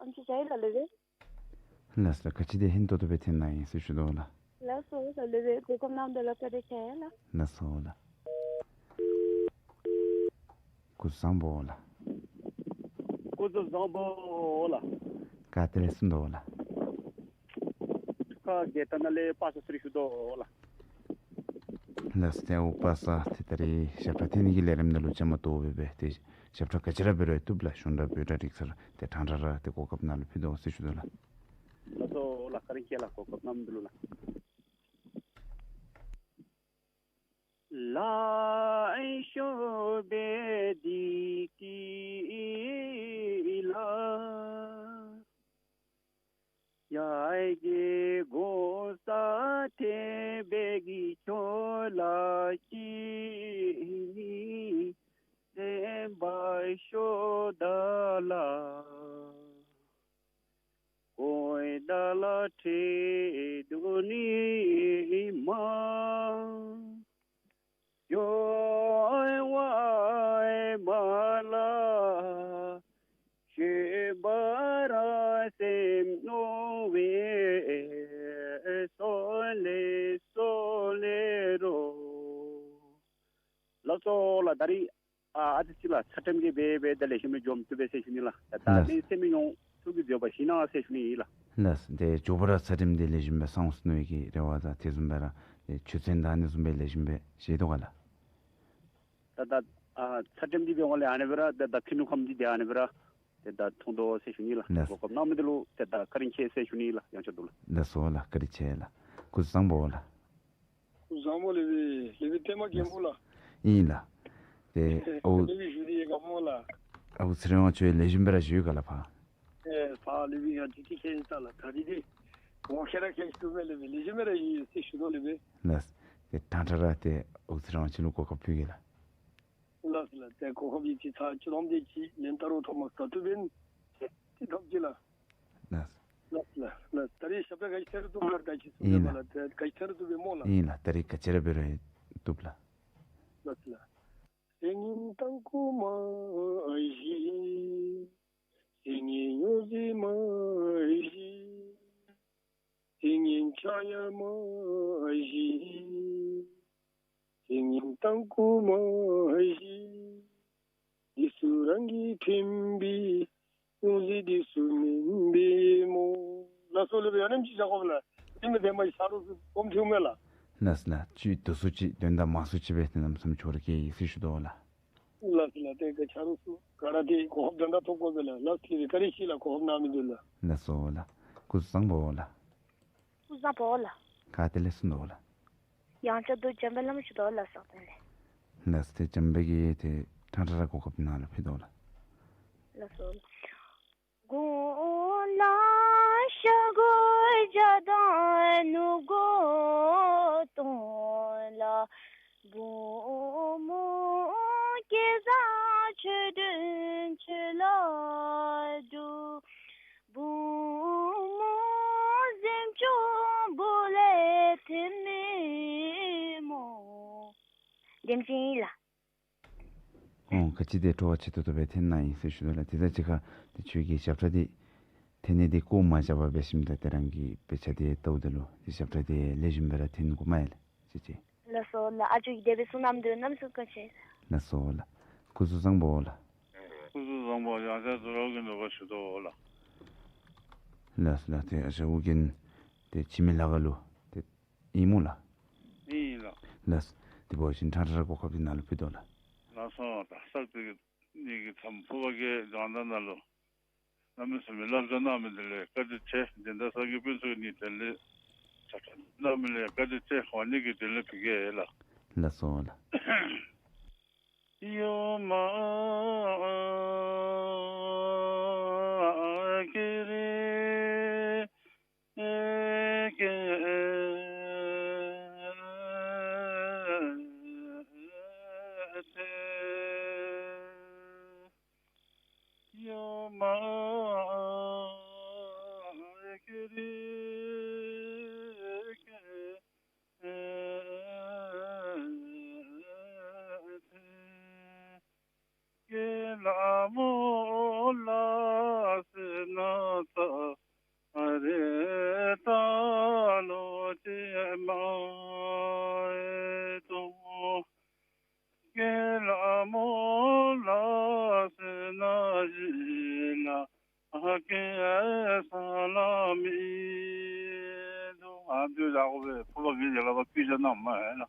ཨམ་ཅིག་ཞུ་ཡི་ལགས་ལེགས་པས། ལགས་སོ། ག་ཅི་དེ་ཧིང་ཏོག་ཏོ་སྦེ་འཐེན་གནང་ཡི་ཟེར་ཞུ་དོ་ལགས། ལགས་སོ་ལགས་ལེགས་པས། གོ་སྐབས་གནང་དོ་ལགས། བཀའ་དྲིན་ཆེ་ལགས། ལགས་སོ་ལགས། སྐུ་གཟུགས་བཟང་པོ་ལགས། སྐུ་གཟུགས་བཟང་པོ་ལགས། ག་ཏེ་ལས་གསུངས་དོ་ལགས། ཁ་གི་ད་ནཱ་ལས་པ་སངས་ཟེར་ཞུ་དོ་ལགས། ལགས་སོ། ཏེ་འོ་པ་སངས་ཏེ་ད་རིས་ཞབས་ཁྲ་འཐེན་ནི་གི་ལས་རིམ་ནང་ལུ་བཅའ་མར་གཏོགས་སྦེ་སྦེ་ཏེ་ཞབས་ཁྲ་ག་ཅི་ར་འབད་རུང་བཏུབ་ལགས། གཞུང་སྒྲ་བོད་སྒྲ་རིག་གསར་ཏེ་ཕྲང་ཕྲང་ར་ཏེ་གོ་སྐབས་ནཱ་ལུ་ཕུལ་དོ་ཟེར་ཞུ་དོ་ལགས། ལགས་སོ་ལགས། བཀའ་དྲིན་ཆེ་ལགས། གོ་སྐབས་གནངམ་འདི་ལུ་ལགས། ལེགས་ཤོམ་སྦེ་འདི་གི་ལགས། ཡ་གི་གོ་ས་ཐེ་བེ་གི་ཆོ་ལ་ཤི་ནི་སེམས་པ་ཤོ་ད་ལ། ཀོའི་ད་ལ་ཁྲི་དུ་ནི་མ། ཡོ་ཝའི་མ་ལ་ཤེས་པ་ར་སེམས་ནོར་བའི་སོ་ལེ་སོ་ལེ་རོ། ལགས་སོ་ལགས། ད་རིས་ཨ་ཨ་ཙི་ཅིག་ལགས་ཚ་དྲོད་ཀྱིས་འབད་འབད་ད་ལེགས་ཤོམ་སྦེ་འཛོམས་བཏུབ་པས་ཟེར་ཞུ་ནི་ལགས། ད་ད་ལགས། ནི་སེམས་མི་ཡོང་ཐུགས་ཀྱི་བཟོད་པ་བཞེས་གནང་ཟེར་ཞུ་ནི་ཨིན་ལགས། ལགས། ཏེ་མགྱོགས་པ་ར་ཚ་དྲོད་འདི་ལེགས་ཤོམ་སྦེ་སངས་ནི་གི་རེ་བ་དང་དེ་བཟུམ་སྦེ་ར་ཏེ་ཆུ་ཚན་དང་ཨ་ནི་བཟུམ་སྦེ་ལེགས་ཤོམ་སྦེ་བཞེས་དོ་ག་ལགས། ད་ད་ཨ་ཚ་དྲོད་འདི་འབད་འོང་ལས་ཨ་ནི་སྦེ་ར་ད་ད་ཕི་ནུ་ཁམས་འདི་ཏེ་ཨ་ནི་སྦེ་ར་ཏེ་ད་མཐོང་དོ་ཟེར་ཞུ་ནི་ལགས། ལགས། གོ་སྐབས་གནང་མི་འདི་ལུ་ཏེ་ད་བཀའ་དྲིན་ཆེ་ཟེར་ཞུ་ནི་ལགས། ཡང་ཆོག་འདུག་ལགས། ལགས་སོ་ལགས། བཀའ་དྲིན་ཆེ་ལགས། སྐུ་གཟུགས་བཟང་པོ་ལགས། བཟང་པོ་ལེགས་པས། ལེགས་པས། ཏེ་མ་མཁན་པོ་ལགས། ཨིན་ལགས། ཏེ་ཨོ་ལེགས་པས་ཞུ་དེ་ག་མོ་ལགས། ཨོ་ཚེ་རིང་དབང་ཕྱུག་ལེགས་ཤོམ་སྦེ་ར་བཞུགས་ག་ལགས་ཕར། ཨེ་ཕར་ལེགས་པས། ཡང་ཏེ་ཏེ་མཁྱེན་ས་ལགས། ད་རིས་ཏེ་ངོ་ཤེས་ར་མཁྱེན་ཞུ་བས། ལེགས་པས། ལེགས་ཤོམ་སྦེ་ར་ཡོད་ཟེར་ཞུ་དོ་ལེགས་པས། ལགས། ཏེ་ཕྲང་ཕྲང་ར་ཏེ་ཨོ་ཚེ་རིང་དབང་ཕྱུག་ལུ་གོ་སྐབས་ཕུལ་གེ་ལགས། ཏེ་གོ་སྐབས་ཡོད་ཅི་ཚར་ཅི་རོམ་དེ་ཅིག་ལན་བལྟ་རོགས་ཐོབ་མ་ས་ཐུབ་པས། ཏེ་ཐོབ་ཅི་ལགས། ལགས། ལགས་ལགས་ལགས། ད་རེས་ཞབས་ཁྲ་ག་ཅི་ཟེར་བཏུབ་ལགས། ག་ཅི་ཟེར་ཨིན་ལགས། ལགས། ཏེ་ག་ཅི་ཟེར་བཏུབ་པས་སྨོ་ལགས། ཨིན་ལགས། ད་རེས་ག་ཅི་ར་འབད་རུང་བཏུབ་ལགས། ལགས་ལགས། ཟེར་སྙིང་ཏང་ཀུ་མ་བཞེས། ཟེར་སྙིང་ཡོངས་འཛིན་མ་བཞེས། ཟེར་སྙིང་ཆག་ཡང་མ་བཞེས། ཟེར་སྙིང་ཏང་ཀུ་མ་བཞེས། འདི་ཚུ་རང་གི་ཕན་པའི་ཡོངས་འཛིན་འདི་ཚུ་མེན་པས་སྨོ། ལགས་སོ་ལགས། ཡང་ནམ་ཅིག་བཞག་དགོ་པས་ལགས། ཨིན་མས། དེ་མ་ཤ་རུ་སུ་སྒོམ་ཐེངས་མེད་ལགས། ལགས་ལགས། ཅིག་དུས་ཚོད་ཅིག་དོན་དག་མང་སུ་ཅིག་སྦེ་ཏེ་གནམ་མེད་ས་མེད་ཅོག་ར་སྐྱེ་ཡི་ཟེར་ཞུ་དོ་ལགས། ལགས་ལགས། ཏེ་ག་ཆ་རུང་སུ་ག་ར་ཏེ་གོ་སྐབས་དོན་དག་ཐོབ་དགོ་པས་ལགས། ལགས་ལགས། བཀའ་དྲིན་ཆེ་ལགས། གོ་སྐབས་གནང་མི་འདི་ལགས། ལགས་སོ་ལགས། སྐུ་གཟུགས་བཟང་པོ་ལགས། སྐུ་གཟུགས་བཟང་པོ་ལགས། ག་ཏེ་ལས་གསུངས་དོ་ལགས། ཡང་བསྐྱར་དུ་བྱམས་པའི་ལམ་ཞུ་དོ་ལགས། ལགས་སོ། ཏེ་བྱམས་པའི་གི་ཏེ་ཁྲང་ཁྲ་ར་གོ་སྐབས་ནཱ་ལུ་ཕུལ་དོ་ལགས། ལགས་སོ། དགུང་ལོ་ཤར་སྒོ་བརྒྱ་དང་ནུབ་སྒོ་སྟོང་ལ། བུམོ་སྐལ་བཟང་ཆོས་སྒྲོན་ཁྱོད་ལ་འབུལ། བུམོ་གཟིམ་ཆུང་བུ་ལས་ཐོན་མི་སྨོ། དེམ་ཅིག་ཨིན་ལགས། ཨོ་ག་ཅི་ཏེ་སྤྲོ་བ་ཆེ་ཏོག་ཏོ་སྦེ་འཐེན་གནང་ཡི་ཟེར་ཞུ་དོ་ལགས། ཏེ་ད་ཅི་ཁར་ཏེ་ཁྱོད་ཀྱི་ཞབས་ཁྲ་འདི་འཐེན་ནི་འདི་བཀོ་མ་བཞག་པར་འབད་ཞིནམ་ད་ཏེ་རང་གི་དཔེ་ཆ་འདི་ལྟཝ་ད་ལུ་ཏེ་ཞབས་ཁྲ་འདི་ལེགས་ཤོམ་སྦེ་ར་འཐེན་དགོ་མས་ལགས། ཅི་ཅི། ལགས་སོ་ལགས། ཨ་ཇོ་གིས་དེ་སྦེ་གསུངས་གནངམ་འདི་གནམ་མེད་ས་མེད་བཀའ་དྲིན་ཆེ། ལགས་སོ་ལགས། སྐུ་གཟུགས་བཟང་པོ་ལགས། སྐུ་གཟུགས་བཟང་པོ། ཡང་བསྐྱར་དུ་རོགས་ཀྱིས་ནོར་བ་ཞུ་དོ་ལགས། ལགས་ལགས། ཏེ་ཨ་ཞང་ཨོ་རྒྱན་ཏེ་འཆི་མེད་ལྷ་ཁང་ལུ་ཏེ་ཨིན་སྨོ་ལགས། ཨིན་ལགས། ལགས། དེ་འབད་བ་ཅིན་ཁྲང་ཁྲ་ར་གོ་སྐབས་འདི་ནཱ་ལུ་ཕུལ་དོ་ལགས། ལགས་སོ། ད་ས་ཏེ་ནི་གི་མཚམས་ཕུར་པ་གི་རྒྱང་མཐོང་ནང་ལུ་གནམ་མེད་ས་མེད་ལག་འཇུ་གནང་མི་འདི་ལས་བཀའ་དྲིན་ཆེ། སྦྱིན་བདག་ས་གི་སྤུན་ཚོགས་ནི་དེ་ལས་ཕྱག་ཕྱིད་གནང་མི་ལས་བཀའ་དྲིན་ཆེ། ཨོ་ནི་གི་དེ་ལས་ཕུལ་གེ་ལགས། ལགས་སོ་ལགས། ཡོ་མ་ཀེ་རེ་ཀེ་ཏེ། ཡོ་མ་ཀེ་རེ་ཀེ་ཏེ། ཀེ་ལ་མོ་ལ་སེ་ན་ཏ་རེ་ཏ་ལོ་ཅེ་མ་ཨེ་ཏོ། ཀེ་ལ་མོ་ལ་སེ་ན་ཞི་ལ་ཨ་ཀེ་ས་ལ་མི་དུ་ཨ་དུ་ལ་གོ་བེ་ཕུ་བ་གི་ཡ་ལ་བ་ཀུ་ཇ་ན་མ་ཨེ་ལ།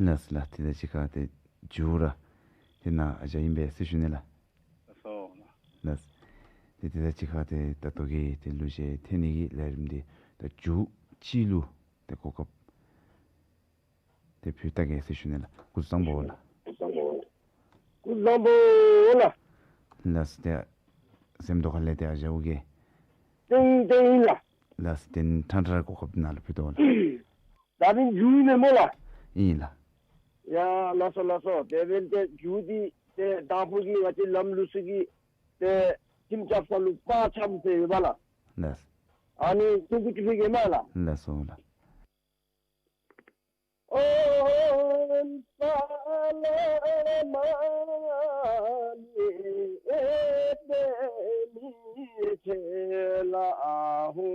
ལགས་ལགས། ཏེ་ད་ཅི་ཁར་ཏེ་མཇུག་ར་ཏེ་ནཱ་ཨ་ཞང་ཨིན་པས་ཟེར་ཞུ་ནི་ལགས། ལགས་སོ་ལགས། ལགས། ཏེ་ཏེ་ད་ཅི་ཁར་ཏེ་ད་ལྟོ་གི་ཏེ་གླུ་གཞས་འཐེན་ནི་གི་ལས་རིམ་འདི་ད་མཇུག་ཅིག་ལུ་ཏེ་གོ་སྐབས་ཏེ་ཕུལ་ད་གེ་ཟེར་ཞུ་ནི་ལགས། སྐུ་གཟུགས་བཟང་པོ་ལགས། སྐུ་གཟུགས་བཟང་པོ་ལགས། ལགས། ཏེ་སེམས་རྟོགས་ཁ་ལས་ཏེ་ཨ་ཞང་ཨོ་རྒྱན་ཏེ་ཨིན་ཏེ་ཨིན་ལགས། ལགས། ཏེ་ཁྲང་ཁྲ་ར་གོ་སྐབས་ནཱ་ལུ་ཕུལ་དོ་ལགས། ད་འབདན་མཇུག་ཨིན་མས་སྨོ་ལགས། ཨིན་ལགས། ཡ་ལགས་སོ་ལགས་སོ། དེ་འབདན་ཏེ་མཇུག་འདི་ཏེ་དང་ཕུ་གི་ང་བཅས་ལམ་ལུགས་ཚུ་གི་ཏེ་ཁྱིམ་རྐྱབ་ས་ལུ་པར་རྐྱབ་སྟེ་ཡོད་པ་ལགས། ལགས། ཨ་ནི་ཐུང་ཀུ་ཅིག་ཕུལ་གེ་མས་ལགས། ལགས་སོ་ལགས། ཨོན་པ་ལ་མ་ནི་ཨེ་པེ་མི་ཆེ་ལ་ཧུ་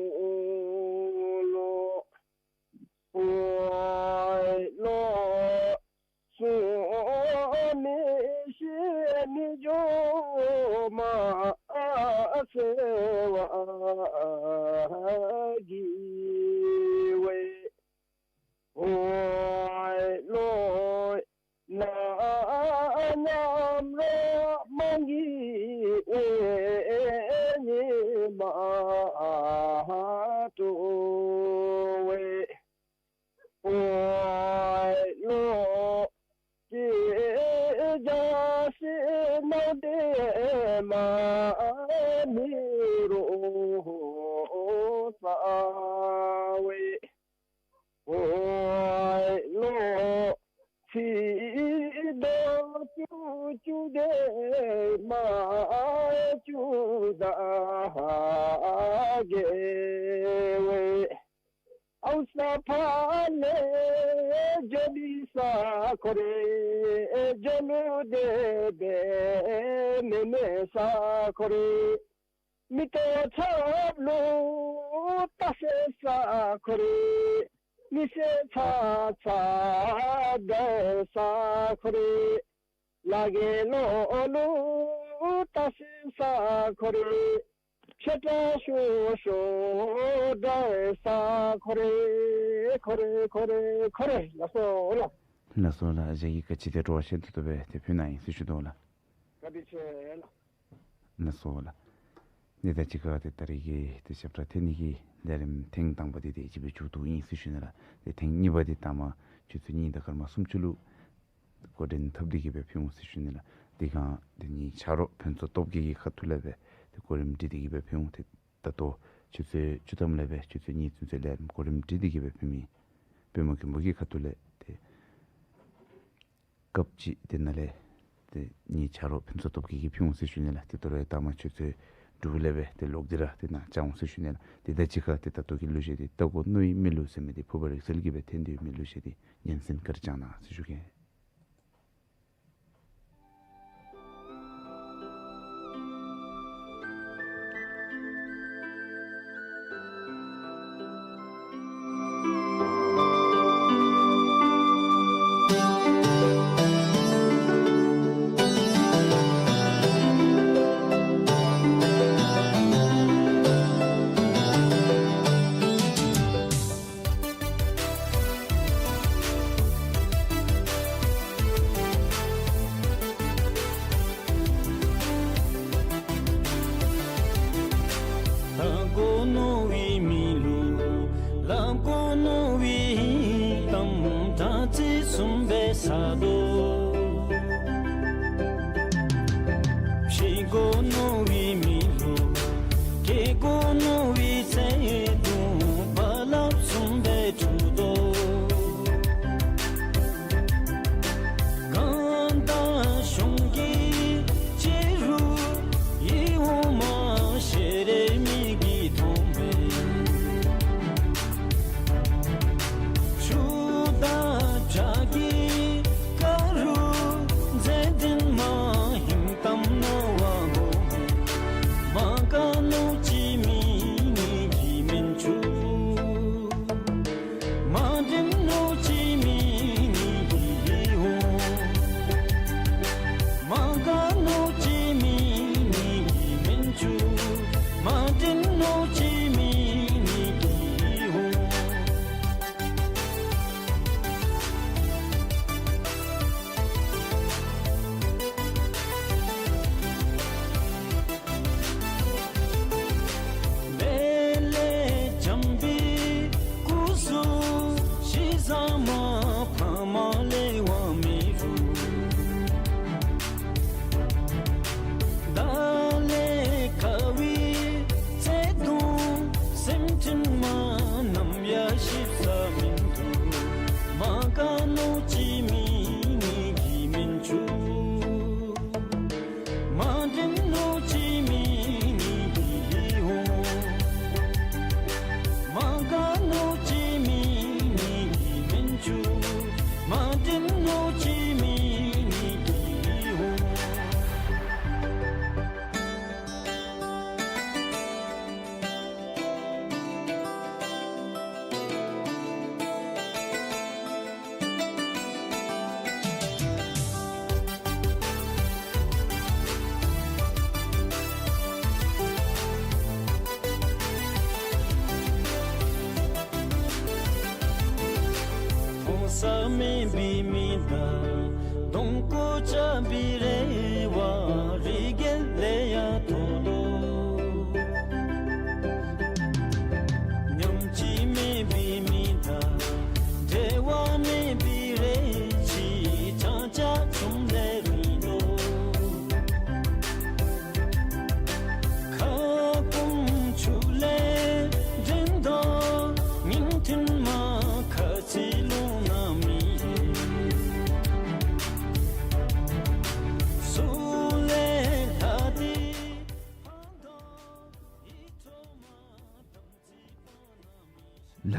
ལོ། ཨོའི་ལོ་སུ་མི་ཤེས་མི་འགྱོ་མ་ཨ་སེ་བ་གི་ཝའི། ཨོའི་ལོ་ན་ཉམ་རོ་མང་གི་ཝའི་ཉི་མ་ཏོ་ཝའི། ཨོ། མ་བཅུ་དང་བརྒྱད་པའི་ཨའུ་ས་ཕ་ལས་འགྱོ་མི་ས་ཁོ་རེ། འགྱོ་ལུགས་དེ་སྦེ་མེན་མེན་ས་ཁོ་རེ། མིག་ཏོ་ཆབ་ལུ་བལྟ་སའི་ས་ཁོ་རེ། མི་སེར་ཚ་ཚ་བལྟ་ས་ཁོ་རེ། ལ་གེ་ལོ་ལུ་བལྟ་སའི་ས་ཁོ་རེ། ཆེ་དྲགས་ཤོ་ཤོ་བལྟ་ས་ཁོ་རེ། ཁོ་རེ་ཁོ་རེ་ཁོ་རེ། ལགས་སོ་ལགས། ལགས་སོ་ལགས། ཨ་ཅག་གིས་ག་ཅི་དེ་སྤྲོ་བ་བཤད་དོ་བཟུམ་སྦེ་དེ་ཕུལ་གནང་ཡི་ཟེར་ཞུ་དོ་ལགས། བཀའ་དྲིན་ཆེ་ལགས། ལགས་སོ་ལགས། ཏེ་ད་ཅི་ཁ་ཏེ་ད་རིས་ཀྱི་ཏེ་ཞབས་ཁྲ་འཐེན་ནི་གི་ལས་རིམ་ཐེངས་དང་པ་འདི་ཏེ་ཅིག་སྦེ་མཇུག་བསྡུཝ་ཨིན་ཟེར་ཞུ་ནི་ལགས། ཏེ་ཐེངས་གཉིས་པ་འདི་ད་མ་ཆུ་ཚོད་གཉིས་དང་སྐར་མ་སུམ་ཅུ་ལུ་འགོ་འདྲེན་འཐབ་སྟེ་གི་སྦེ་ཕུལ་འོང་ཟེར་ཞུ་ནི་ལགས། དེ་སྒང་ཏེ་ངེའི་ཆ་རོགས་ཕུན་ཚོགས་སྟོབས་རྒྱས་ཀྱི་ཁ་ཐུག་ལས་སྦེ་ཏེ་གོ་རིམ་སྒྲིག་སྟེ་གི་སྦེ་ཕུལ་འོང་། ཏེ་ད་ལྟོ་ཆུ་ཚོད་བཅུ་ཐམ་ལས་སྦེ་ཆུ་ཚོད་གཉིས་ཚུན་ཚོད་ལས་རིམ་གོ་རིམ་སྒྲིག་སྟེ་གི་སྦེ་ཕུལ་མི་པདྨ་མགོན་པོ་གི་ཁ་ཐུག་ལས་ཏེ་སྐབས་ཅིག་དེ་ནང་ལས་ཏེ་ངེའི་ཆ་རོགས་ཕུན་ཚོགས་སྟོབས་རྒྱས་ཀྱིས་ཕུལ་འོང་ཟེར་ཞུ་ནི་ལགས། ཏེ་དོ་རུང་ད་མ་ཆུ་ཚོད་དྲུག་ལས་སྦེ་ཏེ་ལོག་སྟེ་ར་ཏེ་ནཱ་བཅར་འོང་ཟེར་ཞུ་ནི་ལགས། ཏེ་ད་ཅི་ཁ་ཏེ་ད་ལྟོ་གི་གླུ་གཞས་འདི་རྟ་མགོ་རྣོ་བའི་མི་ལུ་ཟེར་མི་འདི་ཕུར་པ་རིག་རྩལ་གྱིས་སྦེ་འཐེན་ཏེ་ཡོད་མི་གླུ་གཞས་འདི་སྙན་གསན་བཀའ་དྲིན་བསྐྱང་གནང་ཟེར་ཞུ་གེ། རྟ་མགོ་རྣོ་བའི་མི་ལུ་རྟ་མགོ་རྣོ་བའི་གཏམ་དྲག་ཚིག་གསུམ་སྦེ་ཟ་དོ། བྱི་མགོ་རྣོ་བའི་མི་ལུ་སྐྱེ་མགོ་རྣོ་བའི་ཚིག་དུམ་བ་ལ་གསུམ་སྦེ་འཁྲུག་དོ། གང་དང་གཞུང་གི་སྤྱི་རུ་ཡིད་འོང་མ་ཤེས་རེ་མིག་གིས་མཐོང་མེད། ཆུ་དང་བྱ་གི་ཀ་རུ་མཛེས་ལྡན་མ་ཧིང་གཏམ་རྣ་བར་འོང་མེད། མ་དགའ་ནོར་ཅིག་མེད་ནི་གི་མིན་ཆུ། མ་དྲན་ནོར་ཅིག་མེད་ནི་གི་འོང་། མ་དགའ་ནོར་ཅིག་མེད་ནི་གི་མིན་ཆུ། མ་དྲན་ནོར་ཅིག་མེད་ནི་གི་འོང་། མེ་ལས་འཇམ་པའི་སྐུ་གཟུགས་ཤི་ཟ་མ་ཕ་མ་ལས་དབང་མེད་རུང་། བདག་ལས་དཀར་བའི་བརྩེ་གདུང་སེམས་ཅན་མ་ནམ་ཡང་ཞིབ་ས་མིན་འདུག། མ་དགའ་ནོར་ཅིག་མེད་ནི་གི་མིན་ཆུ། མ་དྲན་ནོར་ཅིག་མེད་ནི་གི་འོང་། མ་དགའ་ནོར་ཅིག་མེད་ནི་གི་མིན་ཆུ། མ་དྲན་ནོར་ཅིག་མེད་ནི་གི་འོང་། མཐོང་ས་མེད་པའི་མི་དང་གདོང་ཁར་བཅར་བའི་རེ་བ་རེ་གི་ལས་ཡང་མཐོ་དོ། ཉམས་ཅི་མེད་པའི་མི་དང་འབྲལ་བ་མེད་པའི་རེ་ཆེ་ཆང་ཆ་ཆུང་ལས་རིང་དོ། ཁ་སྐོམ་ཆུ་ལས་འདྲེན་དོ། སྙིང་མཐུན་མ་ཁ་ཚིག་ལུང་ན་མི་ཡེ། སུ་ལས་ལྷ་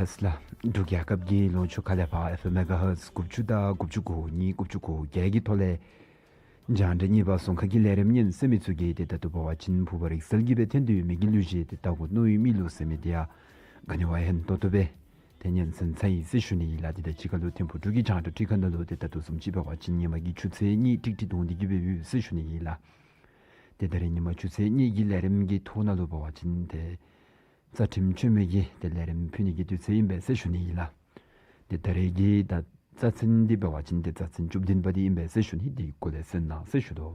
ལགས་ལགས། འབྲུག་རྒྱལ་ཁབ་ཀྱི་ལུང་ཕྱོགས་ཁ་ལས་ཕར་ཨེཕ་ཨེམ་མེ་ག་ཧརཊ་དགུ་བཅུ་དང་དགུ་བཅུ་གོ་གཉིས་དགུ་བཅུ་གོ་བརྒྱད་ཀྱི་ཐོག་ལས་རྒྱང་བསྒྲགས་གཉིས་པ་རྫོང་ཁ་གི་ལས་རིམ་ཉན་གསན་མི་ཚུ་གིས་ཏེ་ད་ལྟོ་འབད་བ་ཅིན་ཕུརཔ་རིག་རྩལ་གྱི་སྦེ་ཐོན་ཏེ་ཡོད་མི་གི་གླུ་གཞས་ཏེ་རྟ་མགོ་རྣོ་བའི་མི་ལུ་ཟེར་མི་དེ་ཡང་ག་ནི་བ་ཧན་ཏོག་ཏོ་སྦེ་ཏེ་ཉན་གསན་ཚར་ཡི་ཟེར་ཞུ་ནི་ཨིན་ལགས། ཏེ་ད་ཅི་ཁ་ལུ་ཐིམ་ཕུག་འབྲུག་གི་རྒྱང་བསྒྲགས་ཁྲི་ཁ་ནང་ལུ་ཏེ་ད་ལྟོ་བཟུམ་ཅིག་འབད་བ་ཅིན་ཉིན་མ་གི་ཆུ་ཚོད་གཉིས་ཀྲིག་ཀྲི་འཐུང་སྟེ་གི་སྦེ་ཡོད་ཟེར་ཞུ་ནི་ཨིན་ལགས། ཏེ་ད་རེས་ཉིན་མ་ཆུ་ཚོད་གཉིས་ཀྱི་ལས་རིམ་གྱི་ཐོག་ནང་ལུ་འབད་བ་ཅིན་ཏེ་རྩ་ཁྲིམས་ཆོས་སྨོན་གྱི་ཏེ་ལས་རིམ་ཕུལ་ནི་གི་དུས་ཚོད་ཨིན་པས་ཟེར་ཞུ་ནི་ཨིན་ལགས། ཏེ་ད་རེས་ཀྱི་ད་རྩ་ཚན་འདི་འབད་བ་ཅིན་ཏེ་རྩ་ཚན་བཅུ་བདུན་པ་འདི་ཨིན་པས་ཟེར་ཞུ་ནི། དེ་གི་སྐོར་ལས་གསན་གནང་ཟེར་ཞུ་དོ།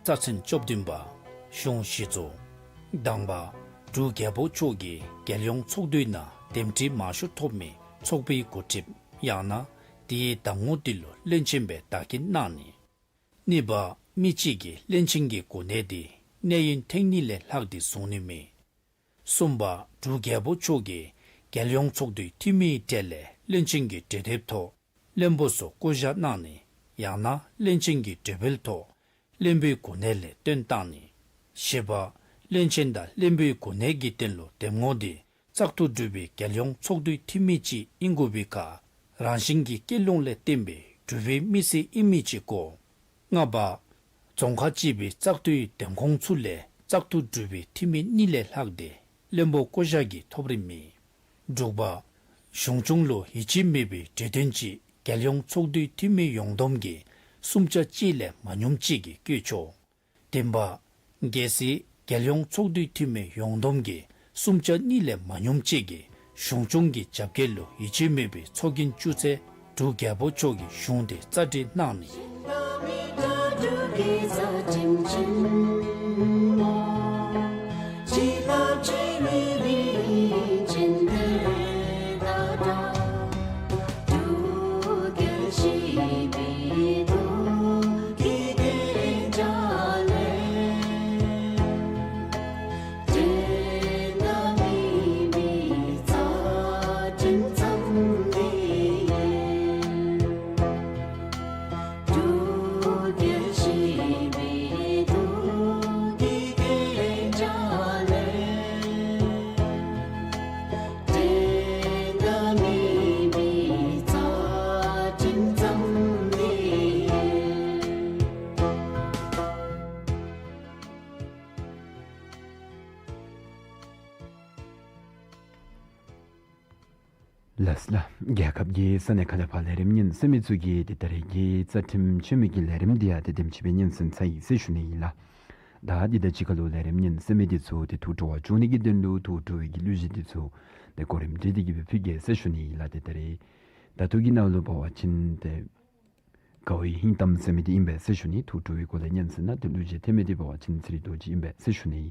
རྩ་ཚན་བཅུ་བདུན་པ། གཞུང་གཞི་བཙུགས། དང་པ། འབྲུག་རྒྱལ་པོ་མཆོག་གིས་རྒྱལ་ཡོངས་ཚོགས་འདུའི་ནང་འདེམས་སྒྲིག་མང་ཤོས་ཐོབ་མི་ཚོགས་པའི་འགོ་ཁྲིདཔ་ཡང་ན་དེའི་གདམ་ངོ་དེ་ལུ་བློན་ཆེན་སྦེ་བདག་འཁྱེར་གནང་ནི། གཉིས་པ། མི་གཅིག་གིས་བློན་ཆེན་གྱི་གོ་གནས་དེ་གནས་ཡུན་ཐེངས་གཉིས་ལས་ལྷག་སྟེ་བཟུང་ནི་མེད། གསུམ་པ། འབྲུག་རྒྱལ་པོ་མཆོག་གིས་རྒྱལ་ཡོངས་ཚོགས་འདུའི་འཐུས་མིའི་གྲས་ལས་བློན་ཆེན་གྱི་གྲོས་འདེབས་ཐོག་བློན་པོ་ཚུ་བསྐོ་བཞག་གནང་ནི་ཡང་ན་བློན་ཆེན་གྱི་གྲོས་འབུལ་ཐོག་བློན་པོའི་གོ་གནས་ལས་བཏོན་བཏང་ནི། བཞི་པ། བློན་ཆེན་དང་བློན་པོའི་གོ་གནས་ཀྱི་དོན་ལུ་འདེམས་ངོ་དེ་བཙག་འཐུ་གྲུབ་པའི་རྒྱལ་ཡོངས་ཚོགས་འདུའི་འཐུས་མི་ཅིག་ཨིན་དགོ་པའི་ཁར་རང་བཞིན་གྱི་ཀུན་སློང་ལས་བརྟེན་པའི་གྲུབ་པའི་མི་སེར་ཨིན་མི་ཅིག་དགོ། ལྔ་པ། རྫོང་ཁག་སྤྱི་པའི་བཙག་འཐུའི་འདེམས་ཁོངས་ཚུ་ལས་བཙག་འཐུ་གྲུབ་པའི་འཐུས་མི་གཉིས་ལས་ལྷག་སྟེ་བློན་པོ་བསྐོ་བཞག་གི་ཐོབ་རིན་མེད། དྲུག་པ། གཞུང་སྐྱོང་ལུ་ཡིད་ཆེས་མེད་པའི་གྲོས་དོན་ཅིག་རྒྱལ་ཡོངས་ཚོགས་འདུའི་འཐུས་མི་ཡོངས་བསྡོམས་ཀྱི་གསུམ་ཆ་གཅིག་ལས་མ་ཉུངམ་ཅིག་གིས་བསྐོ་ཆོག། བདུན་པ། གལ་སྲིད་རྒྱལ་ཡོངས་ཚོགས་འདུའི་འཐུས་མི་ཡོངས་བསྡོམས་ཀྱི་གསུམ་ཆ་གཉིས་ལས་མ་ཉུངམ་ཅིག་གིས་གཞུང་སྐྱོང་གི་རྒྱབ་འགལ་ལུ་ཡིད་ཆེས་མེད་པའི་ཚོགས་རྒྱན་བཅུག་ཚེ་འབྲུག་རྒྱལ་པོ་མཆོག་གིས་གཞུང་དེ་རྩ་འགྲེལ་གནང་ནི། ལགས་ལགས། རྒྱལ་ཁབ་ཀྱི་ས་གནས་ཁ་ལས་ཕར་ལས་རིམ་ཉན་གསན་མི་ཚུ་གིས་ཏེ་ད་རེས་ཀྱི་རྩ་ཁྲིམས་ཆོས་སྨོན་གྱི་ལས་རིམ་འདི་ཡང་ཏེ་དེམ་ཅིག་སྦེ་ཉན་གསན་ཚར་ཡི་ཟེར་ཞུ་ནི་ཨིན་ལགས། ད་འདི་དང་གཅིག་ཁར་ལུ་ལས་རིམ་ཉན་གསན་མི་འདི་ཚུ་ཏེ་ཐུགས་སྤྲོ་བ་བཅུག་ནི་གི་དོན་ལུ་ཐུགས་སྤྲོ་བའི་གི་གླུ་གཞས་འདི་ཚུ་ཏེ་གོ་རིམ་སྒྲིག་སྟེ་གི་སྦེ་ཕུལ་གེ་ཟེར་ཞུ་ནི་ཨིན་ལགས། ཏེ་ད་རེས་ད་ལྟོ་གི་ནང་ལུ་འབད་བ་ཅིན་ཏེ་དགའ་བའི་ཧིང་གཏམ་ཟེར་མི་འདི་ཨིན་པས་ཟེར་ཞུ་ནི། ཐུགས་སྤྲོ་བའི་སྒོ་ལས་ཉན་གསན་གནང་། ཏེ་གླུ་གཞས་འཐེན་མི་འདི་འབད་བ་ཅིན་ཚེ་རིང་རྡོ་རྗེ་ཨིན་པས་ཟེར་ཞུ་ནི།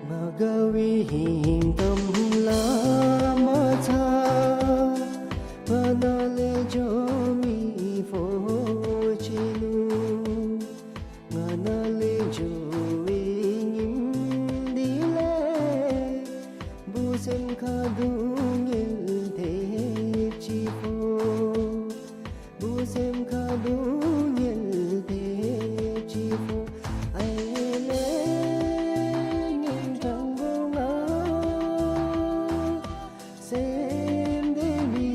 ང་དགའ་བའི་ཧིང་གཏམ་སླབ་མ་ཚར། ང་ནཱ་ལས་འགྱོ་མི་ཕོ་ཆེན་ལུ། ང་ནཱ་ལས་འགྱོ་བའི་ཉིནམ་འདི་ལས་བུ་སེམས་ཁ་སྡུག་བསྔལ་དེ་ཅིག་ཕོག། བུ་སེམས་ཁ་སྡུག་བསྔལ་དེ་ཅིག་ཕོག། ཨའི་ལེ་ངན་དྲང་པོ་ང་སེམས་དེ་མི་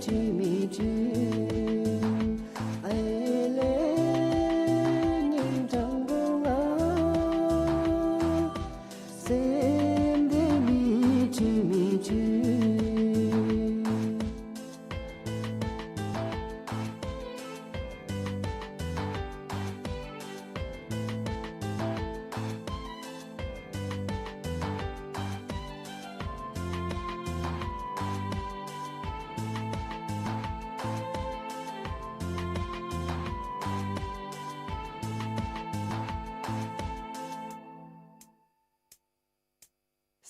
ཁྲེལ་མི་ཁྲེལ། ཨའི་ལེ་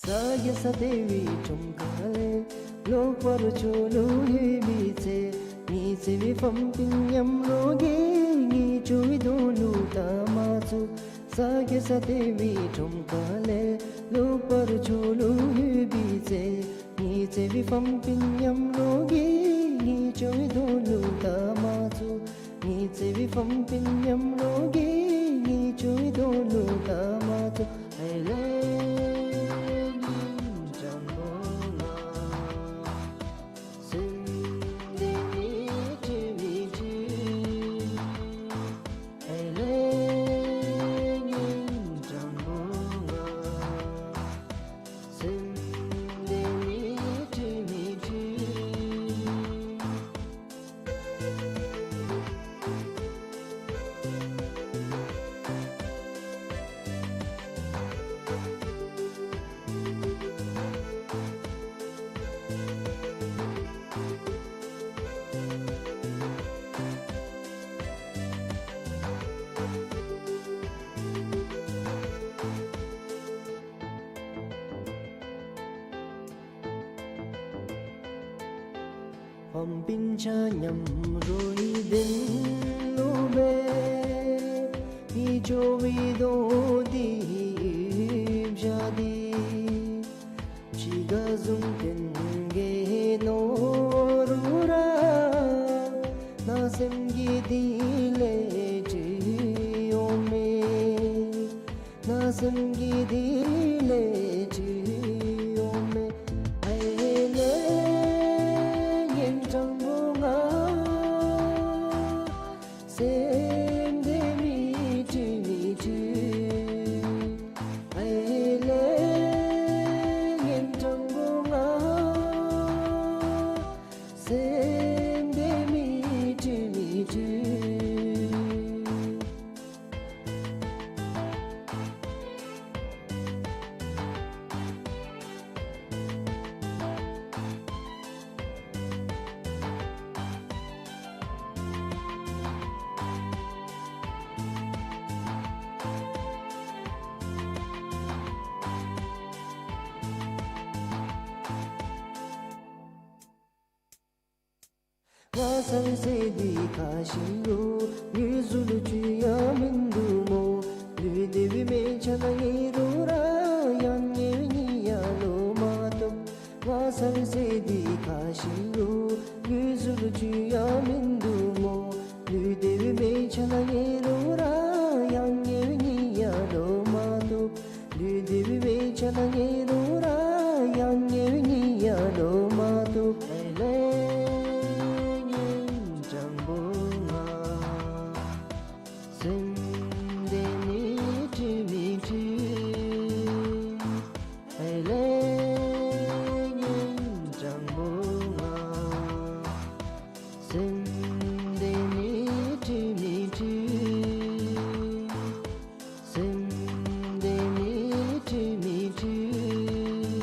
ས་གི་ས་དེ་བའི་ཁྲོམ་ཁ་ལས། ལོག་པར་ཕྱོགས་ལུ་ལྷོད་པའི་ཚེ། ཉི་ཚེ་བའི་ཕམ་སྤུན་མཉམ་རོགས་ཀྱིས། ཉེས་སྐྱོན་དོ་ལུ་ད་མ་ཚུགས། ས་གི་ས་དེ་བའི་ཁྲོམ་ཁ་ལས། ལོག་པར་ཕྱོགས་ལུ་ལྷོད་པའི་ཚེ། ཉི་ཚེ་བའི་ཕམ་སྤུན་མཉམ་རོགས་ཀྱིས། ཉེས་སྐྱོན་དོ་ལུ་ད་མ་ཚུགས། ཉི་ཚེ་བའི་ཕམ་སྤུན་མཉམ་རོགས་ཀྱིས། ཉེས་སྐྱོན་དོ་ལུ་ད་མ་ཚུགས། ཨེ་ལེ་ཉིན་གྲང་མོ་ང་། སེམས་བདེ་མི་འཁྲུལ་མི་འཁྲུལ། ཨེ་ལེ་ཉིན་གྲང་མོ་ང་། སེམས་བདེ་མི་འཁྲུལ་མི་འཁྲུལ། ཕམ་སྤུན་ཆ་མཉམ་རོགས་ཀྱི་དོན་ལུ་སྦེ། ཉེས་སྐྱོན་དོ་འདི་བཞག་སྟེ། ཕྱི་ཁར་བཟུང་སྟེ་གི་ནོར་ར། ནང་སེམས་ཀྱི་དེ་ལས་འཁྲུལ་འོང་མས། ནང་སེམས་ཀྱི་དེ་ལས་འཁྲུལ་འོང་མས། ཨེ་ལེ་ཉིན་གྲང་མོ་ང་། སེམས་བདེ་མི་འཁྲུལ་མི་འཁྲུལ། ཨེ་ལེ་ཉིན་གྲང་མོ་ང་། སེམས་བདེ་མི་འཁྲུལ་མི་འཁྲུལ། ང་ཚང་ས་འདི་ཁ་ཤི་ལུ། ངེའི་གཟུགས་ལུ་ཅི་ཡང་མིན་འདུག་སྨོ། ལུས་བདེ་བའི་མི་ཆ་ན་ཉེ་རུང་ར། ཡང་ཉེ་བའི་ཉེ་ཡ་ལུ་མ་བཏུབ། ང་ཚང་ས་འདི་ཁ་ཤི་ལུ། ངེའི་གཟུགས་ལུ་ཅི་ཡང་མིན་འདུག་སྨོ། ལུས་བདེ་བའི་མི་ཆ་ན་ཉེ་རུང་ར། ཡང་ཉེ་བའི་ཉེ་ཡ་ལུ་མ་བཏུབ། ལུས་བདེ་བའི་མི་ཆ་ན་ཉེ་རུང་ར། ཡང་ཉེ་བའི་ཉེ་ཡ་ལུ་མ་བཏུབ། ཨེ་ལེ་ཉིན་གྲང་མོ་ང་། སེམས་བདེ་མི་འཁྲུལ་མི་འཁྲུལ། ཨེ་ལེ་ཉིན་གྲང་མོ་ང་། སེམས་བདེ་མི་འཁྲུལ་མི་འཁྲུལ། སེམས་བདེ་མི་འཁྲུལ་མི་འཁྲུལ།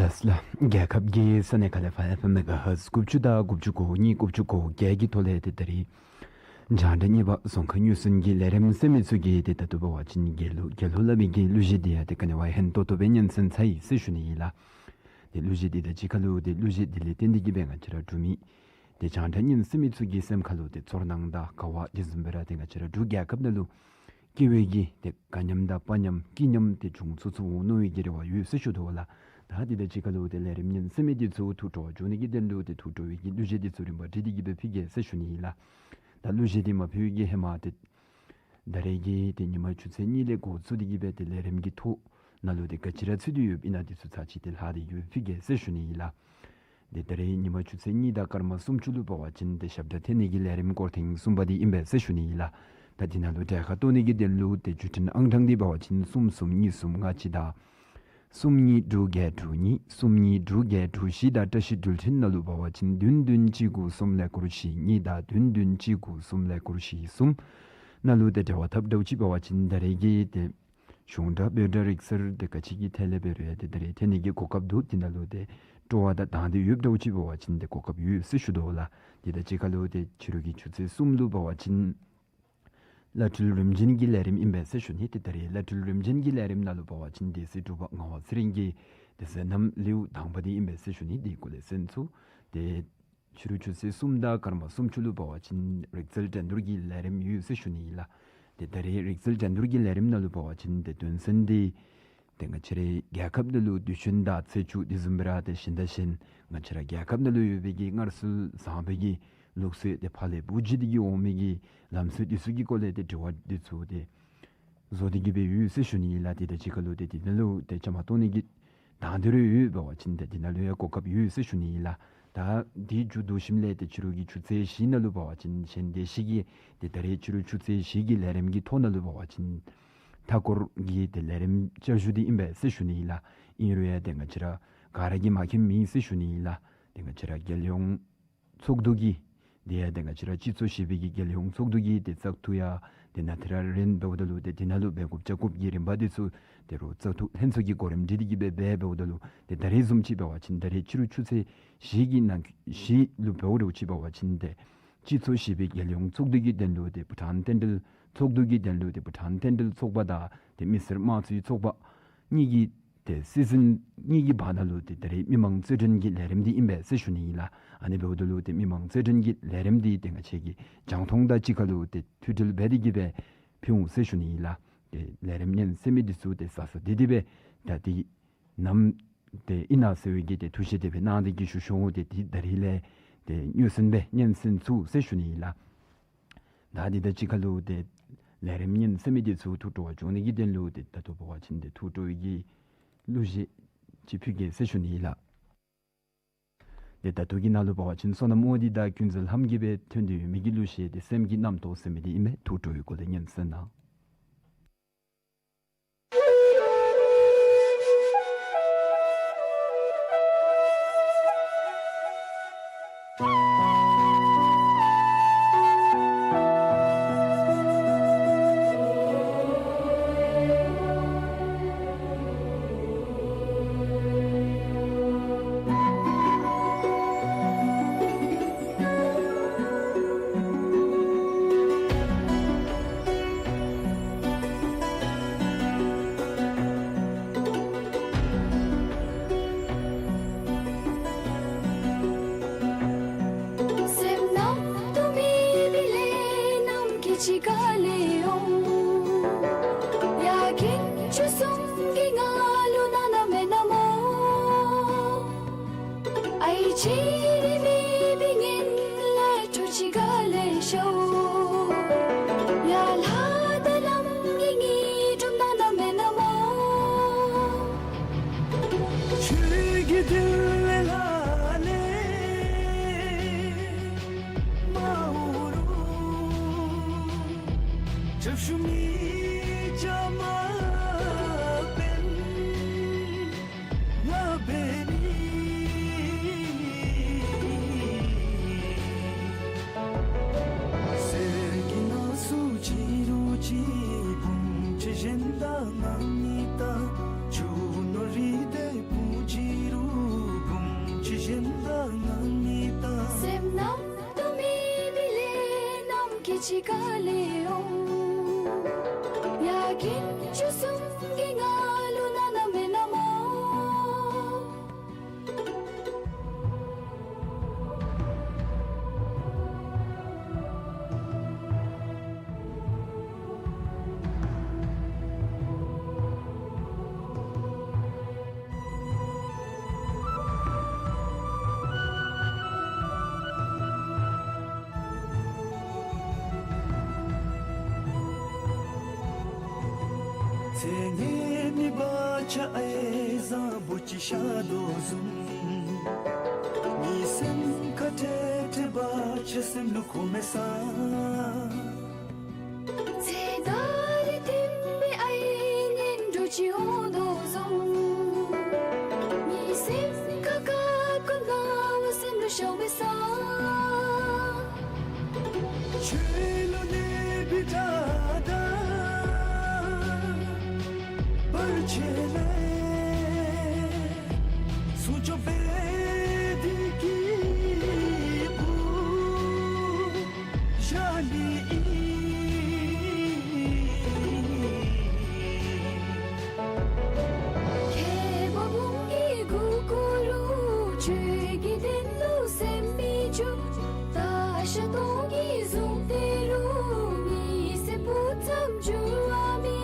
ལགས་ལགས། རྒྱལ་ཁབ་ཀྱི་ས་གནས་ཁག་ལས་ཕར་ཨེཕ་ཨེམ་མེ་ག་ཧརཊཛ་དགུ་བཅུ་དང་དགུ་བཅུ་གོ་གཉིས་དགུ་བཅུ་གོ་བརྒྱད་ཀྱི་ཐོག་ལས་ཏེ་ད་རིས་རྒྱང་བསྒྲགས་གཉིས་པ་རྫོང་ཁ་དངོས་ཟིན་གྱི་ལས་རིམ་གསན་མི་ཚུ་གིས་ཏེ་ད་ལྟོ་འབད་བ་ཅིན་རྒྱལ་གླུ་རྒྱལ་གླུ་སླབ་མི་གི་གླུ་གཞས་འདི་ཡང་ཏེ་ག་ནི་བ་ཧན་ཏོག་ཏོ་སྦེ་ཉན་གསན་ཚར་ཡི་ཟེར་ཞུ་ནི་ཨིན་ལགས། ཏེ་གླུ་གཞས་འདི་དང་གཅིག་ཁར་ལུ་ཏེ་གླུ་གཞས་འདི་ལས་བརྟེན་ཏེ་གིས་སྦེ་ང་བཅས་ར་འབྲུག་མི་ཏེ་རྒྱང་བསྒྲགས་ཉན་གསན་མི་ཚུ་གི་སེམས་ཁར་ལུ་ཏེ་ཚོར་སྣང་དང་དགའ་བ་དེ་བཟུམ་སྦེ་ར་ཏེ་ང་བཅས་ར་འབྲུག་རྒྱལ་ཁབ་ནང་ལུ་སྐྱེ་བའི་གི་ཏེ་དགའ་ཉམས་དང་དཔའ་ཉམས་སྐྱིད་ཉམས་ཏེ་བྱུང་ཚུགས་ཚུགས་འོང་མནོ་བའི་གི་རེ་བ་ཡོད་ཟེར་ཞུ་དོ་ལགས། ད་དེ་དང་གཅིག་ཁར་ལུ་ཏེ་ལས་རིམ་ཉན་གསན་མི་འདི་ཚུ་ཐུགས་སྤྲོ་བ་འཇུག་ནི་གི་དོན་ལུ་ཏེ་ཐུགས་སྤྲོ་བའི་གི་གླུ་གཞས་འདི་ཚུ་རིམ་པ་བསྒྲིགས་ཏེ་གིས་སྦེ་ཕུལ་གེ་ཟེར་ཞུ་ནི་ཨིན་ལགས། ད་གླུ་གཞས་འདི་མ་ཕུལ་གི་ཧེ་མ་ཏེ་ད་རེས་ཀྱི་ཏེ་ཉིན་མ་ཆུ་ཚོད་གཉིས་ལས་འགོ་བཙུགས་ཏེ་གིས་སྦེ་ཏེ་ལས་རིམ་གྱི་ཐོག་ནང་ལུ་ཏེ་ག་ཅི་ར་ཚུད་དེ་ཡོདཔ་ཨིན་ན་འདི་ཚུ་ཚར་གཅིག་ཏེ་ལྷག་སྟེ་གིས་སྦེ་ཕུལ་གེ་ཟེར་ཞུ་ནི་ཨིན་ལགས། ཏེ་ད་རེས་ཉིན་མ་ཆུ་ཚོད་གཉིས་དང་སྐར་མ་སུམ་ཅུ་ལུ་འབད་བ་ཅིན་ཏེ་ཞབས་ཁྲ་འཐེན་ནི་གི་ལས་རིམ་སྐོར་ཐེངས་གསུམ་པ་འདི་ཨིན་པས་ཟེར་ཞུ་ནི་ཨིན་ལགས། ད་འདི་ནང་ལུ་གྲལ་ཁར་གཏོགས་ནི་གི་དོན་ལུ་ཏེ་བརྒྱུད་འཕྲིན་ཨང་གྲངས་འདི་འབད་བ་ཅིན་གསུམ་གསུམ་གཉིས་གསུམ་ལྔ་གཅིག་དང་གསུམ་གཉིས་དྲུག་བརྒྱད་དྲུག་གཉིས་གསུམ་གཉིས་དྲུག་བརྒྱད་དྲུག་བཞི་དང་བཀྲ་ཤིས་འགྲུལ་འཕྲིན་ནང་ལུ་འབད་བ་ཅིན་བདུན་བདུན་གཅིག་དགུ་གསུམ་ཀླད་ཀོར་བཞི་གཉིས་དང་བདུན་བདུན་གཅིག་དགུ་གསུམ་ཀླད་ཀོར་བཞི་གསུམ་ནང་ལུ་ཏེ་འབྲེལ་བ་འཐབ་འདྲཝ་ཅིག་འབད་བ་ཅིན་ད་རེས་ཀྱི་ཏེ་གཞུང་སྒྲ་འབོད་སྒྲ་རིག་རྩལ་དེ་ག་ཅི་གི་ཐད་ལས་འབད་རུང་ཡང་ཏེ་ད་རེས་འཐེན་ནི་གི་གོ་སྐབས་འདུག། དེ་ནང་ལུ་ཏེ་སྤྲོ་བ་དང་དང་འདོད་ཡོདཔ་འདྲཝ་ཅིག་འབད་བ་ཅིན་ཏེ་གོ་སྐབས་ཡོད་ཟེར་ཞུ་དོ་ལགས། དེ་དང་གཅིག་ཁར་ལུ་ཏེ་ཕྱི་རུ་གི་ཆུ་ཚོད་གསུམ་ལུ་འབད་བ་ཅིན་བླ་སྤྲུལ་རིམ་བྱོན་གྱི་ལས་རིམ་ཨིན་པས་ཟེར་ཞུ་ནི། ཏེ་ད་རེས་བླ་སྤྲུལ་རིམ་བྱོན་གྱི་ལས་རིམ་ནང་ལུ་འབད་བ་ཅིན་སྡེ་སྲིད་འབྲུག་པ་ངག་དབང་ཚེ་རིང་གི་ཏེ་མཛད་རྣམ་ལེའུ་དང་པ་འདི་ཨིན་པས་ཟེར་ཞུ་ནི། དེ་གུ་ལས་གསན་ཚུགས། ཏེ་ཕྱི་རུ་ཆུ་ཚོད་གསུམ་དང་སྐར་མ་སུམ་ཅུ་ལུ་འབད་བ་ཅིན་རིག་རྩལ་འགྲན་བསྡུར་གྱི་ལས་རིམ་ཡོད་ཟེར་ཞུ་ནི་ཨིན་ལགས། ཏེ་ད་རེས་རིག་རྩལ་འགྲན་བསྡུར་གྱི་ལས་རིམ་ནང་ལུ་འབད་བ་ཅིན་ཏེ་དོན་ཚན་འདི་ཏེ་ང་བཅས་རའི་རྒྱལ་ཁབ་ནང་ལུ་དུས་ཆེན་དང་ཚེས་བཅུ་དེ་བཟུམ་སྦེ་ར་ཏེ་གཞན་དང་གཞན་ང་བཅས་ར་རྒྱལ་ཁབ་ནང་ལུ་ཡོད་པའི་གི་སྔར་སྲོལ་བཟང་པོའི་གི་ལུགས་སྲོལ་ཏེ་ཕར་ལས་བུ་བརྒྱུད་དེ་གིས་འོང་མི་གི་ལམ་སྲོལ་འདི་ཚུ་གི་སྐོར་ལས་ཏེ་དྲི་བ་འདི་ཚུ་ཏེ་བཟོ་སྟེ་གིས་སྦེ་ཡོད་ཟེར་ཞུ་ནི་ཨིན་ལགས། དེ་དང་གཅིག་ཁར་ལུ་ཏེ་དེ་ནང་ལུ་ཏེ་བཅའ་མར་གཏོགས་ནི་གི་དང་འདོད་རེ་ཡོད་འབད་བ་ཅིན་ཏེ་དེ་ནང་ལུ་ཡང་གོ་སྐབས་ཡོད་ཟེར་ཞུ་ནི་ཨིན་ལགས། ད་འདི་མཇུག་བསྡུ་ཞིནམ་ལས་ཏེ་ཕྱི་རུ་གི་ཆུ་ཚོད་བཞི་ནང་ལུ་འབད་བ་ཅིན་གཞན་སྡེ་བཞི་གི་ཏེ་ད་རེས་ཕྱི་རུ་ཆུ་ཚོད་བཞི་གི་ལས་རིམ་གྱི་ཐོག་ནང་ལུ་འབད་བ་ཅིན་མཐའ་འཁོར་གྱི་ཏེ་ལས་རིམ་བསྐྱར་ཞུ་འདི་ཨིན་པས་ཟེར་ཞུ་ནི་ཨིན་ལགས། ཨིན་རུང་ཡང་ཏེ་ང་བཅས་ར་ག་ར་གིས་མ་མཁྱེནམ་མེད་ཟེར་ཞུ་ནི་ཨིན་ལགས། ཏེ་ང་བཅས་ར་རྒྱལ་ཡོངས་ཚོགས་འདུ་གི་དེ་ཡང་ཏེ་ང་བཅས་ར་སྤྱི་ཚོགས་བཞི་པའི་གི་རྒྱལ་ཡོངས་ཚོགས་འདུ་གི་ཏེ་བཙག་འཐུ་ཡང་ཏེ་ནཱ་ཏེ་ར་རན་འབདཝ་ད་ལུ་ཏེ་དེ་ནང་ལུ་འབད་དགོཔ་བཅའ་དགོཔ་གི་རིམ་པ་འདི་ཚུ་ཏེ་རུང་བཙག་འཐུ་ལྷན་ཚོགས་ཀྱི་གོ་རིམ་སྒྲིག་སྟེ་གིས་སྦེ་འབད་འབདཝ་ད་ལུ་ཏེ་ད་རེས་བཟུམ་ཅིག་འབད་བ་ཅིན་ད་རེས་ཕྱི་རུ་ཆུ་ཚོད་བཞི་གི་ནང་བཞི་ལུ་འབདཝ་འདྲཝ་ཅིག་འབད་བ་ཅིན་ཏེ་སྤྱི་ཚོགས་བཞི་པའི་རྒྱལ་ཡོངས་ཚོགས་འདུ་གི་དོན་ལུ་ཏེ་བྷུ་ཊཱན་བསྟན་འགྲོའི་ཚོགས་འདུ་གི་དོན་ལུ་ཏེ་བྷུ་ཊཱན་བསྟན་འགྲོའི་ཚོགས་པ་དང་ཏེ་མི་སེར་དམངས་གཙོའི་ཚོགས་པ་གཉིས་ཀྱི་ཏེ་སྲིད་འཛིན་གཉིས་ཀྱི་བར་ན་ལུ་ཏེ་ད་རེས་མི་མང་རྩོད་འགྲན་གྱི་ལས་རིམ་འདི་ཨིན་པས་ཟེར་ཞུ་ནི་ཨིན་ལགས། ཨ་ནི་འབདཝ་ད་ལུ་ཏེ་མི་མང་རྩོད་འགྲན་གྱི་ལས་རིམ་འདི་ཏེ་ང་བཅས་ཀྱིས་རྒྱང་མཐོང་དང་གཅིག་ཁར་ལུ་ཏེ་མཐུད་སྒྲིལ་འབད་དེ་གིས་སྦེ་ཕུལ་འོང་ཟེར་ཞུ་ནི་ཨིན་ལགས། ཏེ་ལས་རིམ་ཉན་གསན་མི་འདི་ཚུ་ཏེ་ས་ས་དེ་དེ་སྦེ་ད་འདི་ནམ་ཏེ་ཨིན་ན་ཟེར་བའི་གི་ཏེ་ཐུགས་བཞེད་དེ་སྦེ་གནང་སྟེ་གིས་བཞུགས་ཤོག། ཏེ་འདི་ད་རིས་ལས་ཏེ་ཉན་གསན་སྦེ་ཉན་གསན་ཚུགས་ཟེར་ཞུ་ནི་ཨིན་ལགས། ད་འདི་དང་གཅིག་ཁར་ལུ་ཏེ་ལས་རིམ་ཉན་གསན་མི་འདི་ཚུ་ཐུགས་སྤྲོ་བ་འཇུག་ནི་གི་དོན་ལུ་ཏེ་ད་ལྟོ་འབད་བ་ཅིན་ཏེ་ཐུགས་སྤྲོ་བའི་གི་གླུ་གཞས་ཅིག་ཕུལ་གེ་ཟེར་ཞུ་ནི་ཨིན་ལགས། ཏེ་ད་ལྟོ་གི་ནང་ལུ་འབད་བ་ཅིན་བསོད་ནམས་དབང་འདུས་དང་ཀུན་གཟིགས་ལྷམ་གྱིས་སྦེ་འཐེན་ཏེ་ཡོད་མི་གི་གླུ་གཞས་འདི་སེམས་ཀྱི་རྣམ་རྟོག་ཟེར་མི་འདི་ཨིན་མས། ཐུགས་སྤྲོ་བའི་སྒོ་ལས་ཉན་གསན་གནང་། ཕྱི་རིག་མེད་པའི་ངན་ལས་སྒྲོལ་ཕྱི་དགའ་ལས་ཤར། ཡར་ལྷ་དང་ལམ་གྱི་དངོས་གྲུབ་གནང་གནངམ་མེན་ན་མོ། ཆོས་ཀྱི་རྡུལ་ལས་ལྷག་ལས་མ་འོང་རུང་། སྐྱབས་ཞུ་མི་བྱ་མ་པཎ་ང་འབད་ནི། གསེར་གྱི་ནང་སུ་ཅི་རུ་ཅི་བུམ་ཅིག་བཞེངས་དང་ང་མི་ལྟ། ཆུ་ནོར་རི་དེ་བུམ་ཅིག་རུ་བུམ་ཅིག་བཞེངས་དང་ང་མི་ལྟ། སེམས་རྣམ་དུ་མེད་པའི་ལས་རྣམས་སྐད་ཅིག་ག་ལས་འོང་། ཡ་གིན་ཆུ་གསུམ་གྱི་ང་ལུ་གནང་གནངམ་མེན་ན་མོ། ཚེ་ངན་མི་བ་ཆ་ཨའི་བཟང་པོ་ཅིག་ཤར་དོ་བཟུམ། མི་སེམས་ཁ་ཏེ་ཏེ་བ་ཆ་སེམས་ལུ་ཁོམ་མེད་ས། ཚེ་ད་རེས་ཐིམ་པའི་ཨའི་ངན་འགྲོ་ཅིག་འོང་དོ་བཟུམ། མི་སེམས་ཁ་ཁ་ཀུན་དགའ་བ་སེམས་ལུ་ཤར་མེད་ས། ཆོས་ལུ་གནས་པའི་དགྲ་དང་བར་ཆད་ལས་སྲུང་སྐྱོབ་འབད་དེ་སྐྱེས་བུ་བཞག་ནི་ཨིན། ཁྱེད་བུམོ་གི་མགུ་སྐོར་ལུ་ཆོས་ཀྱི་དོན་ལུ་སེམས་མི་འགྱུར། ད་ཤ་སྟོང་གི་གཟུངས་དེ་ལུ་མི་སེར་བུ་ཙམ་འགྱུར་བ་མེད།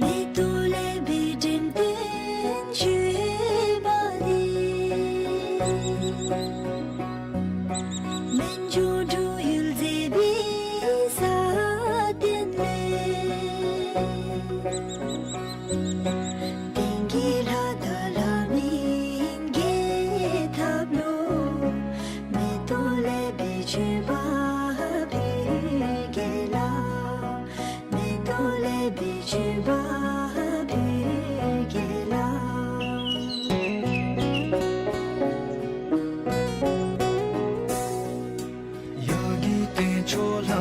མེ་ཏོག་ལེགས་པའི་འགྲེམས་སྟོན་མཆོད་པ་འདི། སྨན་ལྗོངས་འབྲུག་ཡུལ་མཛེས་པའི་ས་སྟེང་ལས། དེང་གི་ལྷ་དང་ལྷ་མིན་རྒྱལ་ཐབས་ལུ། མེ་ཏོག་ལེགས་པའི་མཆོད་པ་ཕུལ་གེ་ལགས། མེ་ཏོག་ལེགས་པའི་མཆོད་པ་ཕུལ་གེ་ལགས། ཡ་གི་སྟེང་ཕྱོགས་ལྷ་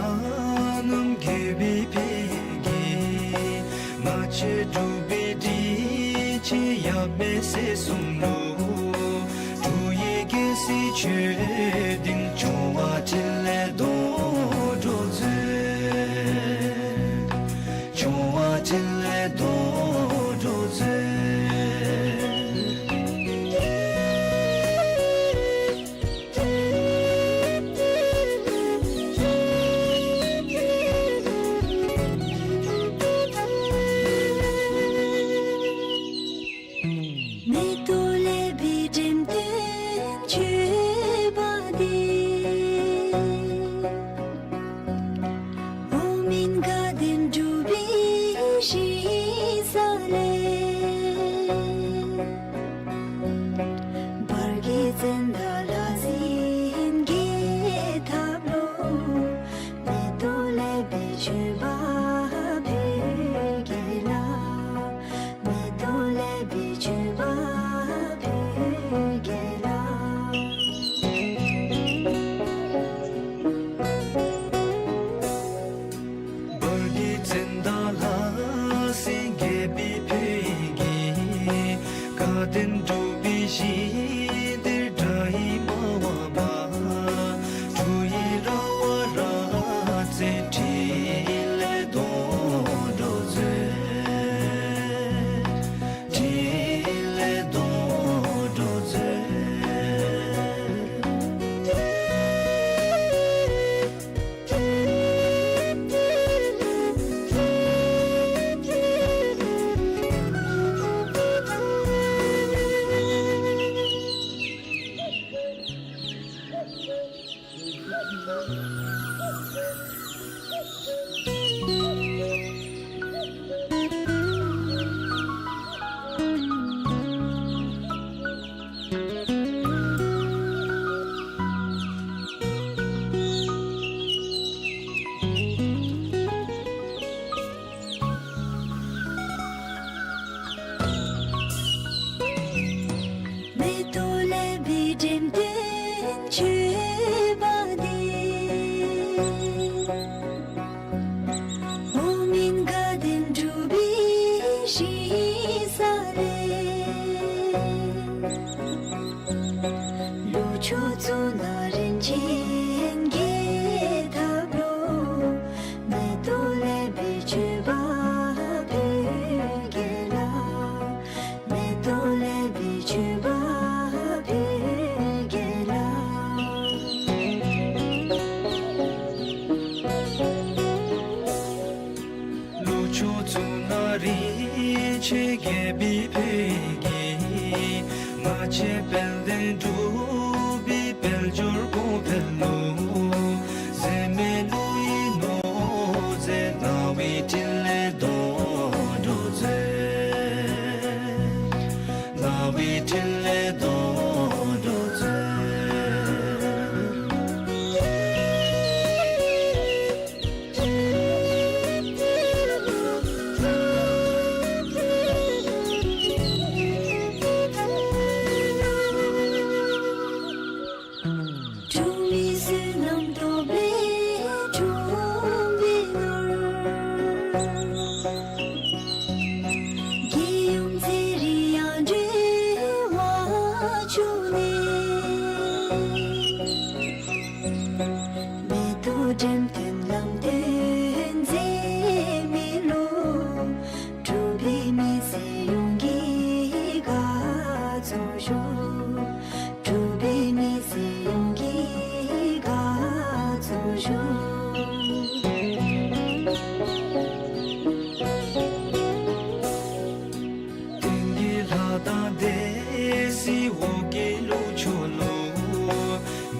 རྣམས་དགྱེས་པའི་ཕུལ་གེ། ང་བཅས་འབྲུག་པའི་སྒྲིག་ཆས་ཡབ་མེས་སྲས་གསུམ་ལུ། འབྲུག་ཡུལ་རྒྱལ་སྲིད་ཆོས་སྡིངས་བྱུང་བ་ཅིན་ལས་དོ་འགྲོ་མཛོད། བྱུང་བ་ཅིན་ལས་དོ་འགྲོ་མཛོད། མེ་ཏོག་ལེགས་པའི་འགྲེམས་སྟོན་མཆོད་པ་འདི། ཞི་བདེའི་སྒྲ་ཡིས་སྨྲ་བ་པ། འགྲོ་བའི་ར་བ་ར་བཙན། འཕྲིན་ལས་སྡོང་གྲོགས་མཛོད། འཕྲིན་ལས་སྡོང་གྲོགས་མཛོད། མེ་ཏོག་ལེགས་པའི་འགྲེམས་སྟོན་མཆོད་པ་འདི། འོག་མིན་དགའ་ལྡན་འབྲུག་པའི་ཞིང་ས་ལས། ལུག་ཕྱུགས་གཙུག་ན་རིན་ཆེན་རྒྱས་ཐབས་ལུ། མེ་ཏོག་ལེགས་པའི་མཆོད་པ་ཕུལ་གེ་ལགས། མེ་ཏོག་ལེགས་པའི་མཆོད་པ་ཕུལ་གེ་ལགས། ལུག་ཕྱུགས་གཙུག་ན་རིན་ཆེན་རྒྱས་པའི་ཕུལ་གྱིས། ང་བཅས་དཔལ་ལྡན་འབྲུག་པའི་དཔལ་འབྱོར་གོང་འཕེལ་ལུ། ཟད་མེད་ཀླུ་ཡི་ནོར་རྫས། རྣ་བའི་འཕྲིན་ལས་སྡོང་གྲོགས་མཛོད། རྣ་བའི་འཕྲིན་ལས་སྡོང་གྲོགས་མཛོད། འབྲུག་མི་བསོད་ནམས་སྟོབས་ལྡན་འཁྲུངས་པའི་ནོར། རྒྱལ་ཡུམ་ཚེ་རིང་ཡར་འགྲོའི་དབང་ཕྱུག་ནས། མེ་ཏོག་འགྲེམས་སྟོན་ལམ་སྟོན་མཛད་མི་ལུ། འབྲུག་པའི་མི་སེར་ཡོངས་ཀྱིས་དགའ་ཚོར་ཞུ། འབྲུག་པའི་མི་སེར་ཡོངས་ཀྱིས་དགའ་ཚོར་ཞུ། སྟེང་གི་ལྷ་དང་སྡེ་སྲིད་འོག་གི་ཀླུ་ཕྱུགས་ལུ།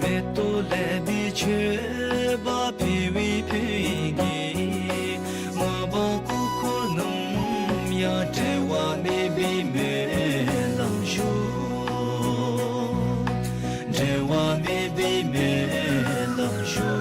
མེ་ཏོག་ལེགས་པའི་མཆོད་པ་ཕུལ་བའི་ཕུལ་གྱིས། མ་པ་སྐུ་འཁོར་རྣམས་ཡང་འབྲལ་བ་མེད་པའི་སྨོན་ལམ་ཞུ། འབྲལ་བ་མེད་པའི་སྨོན་ལམ་ཞུ།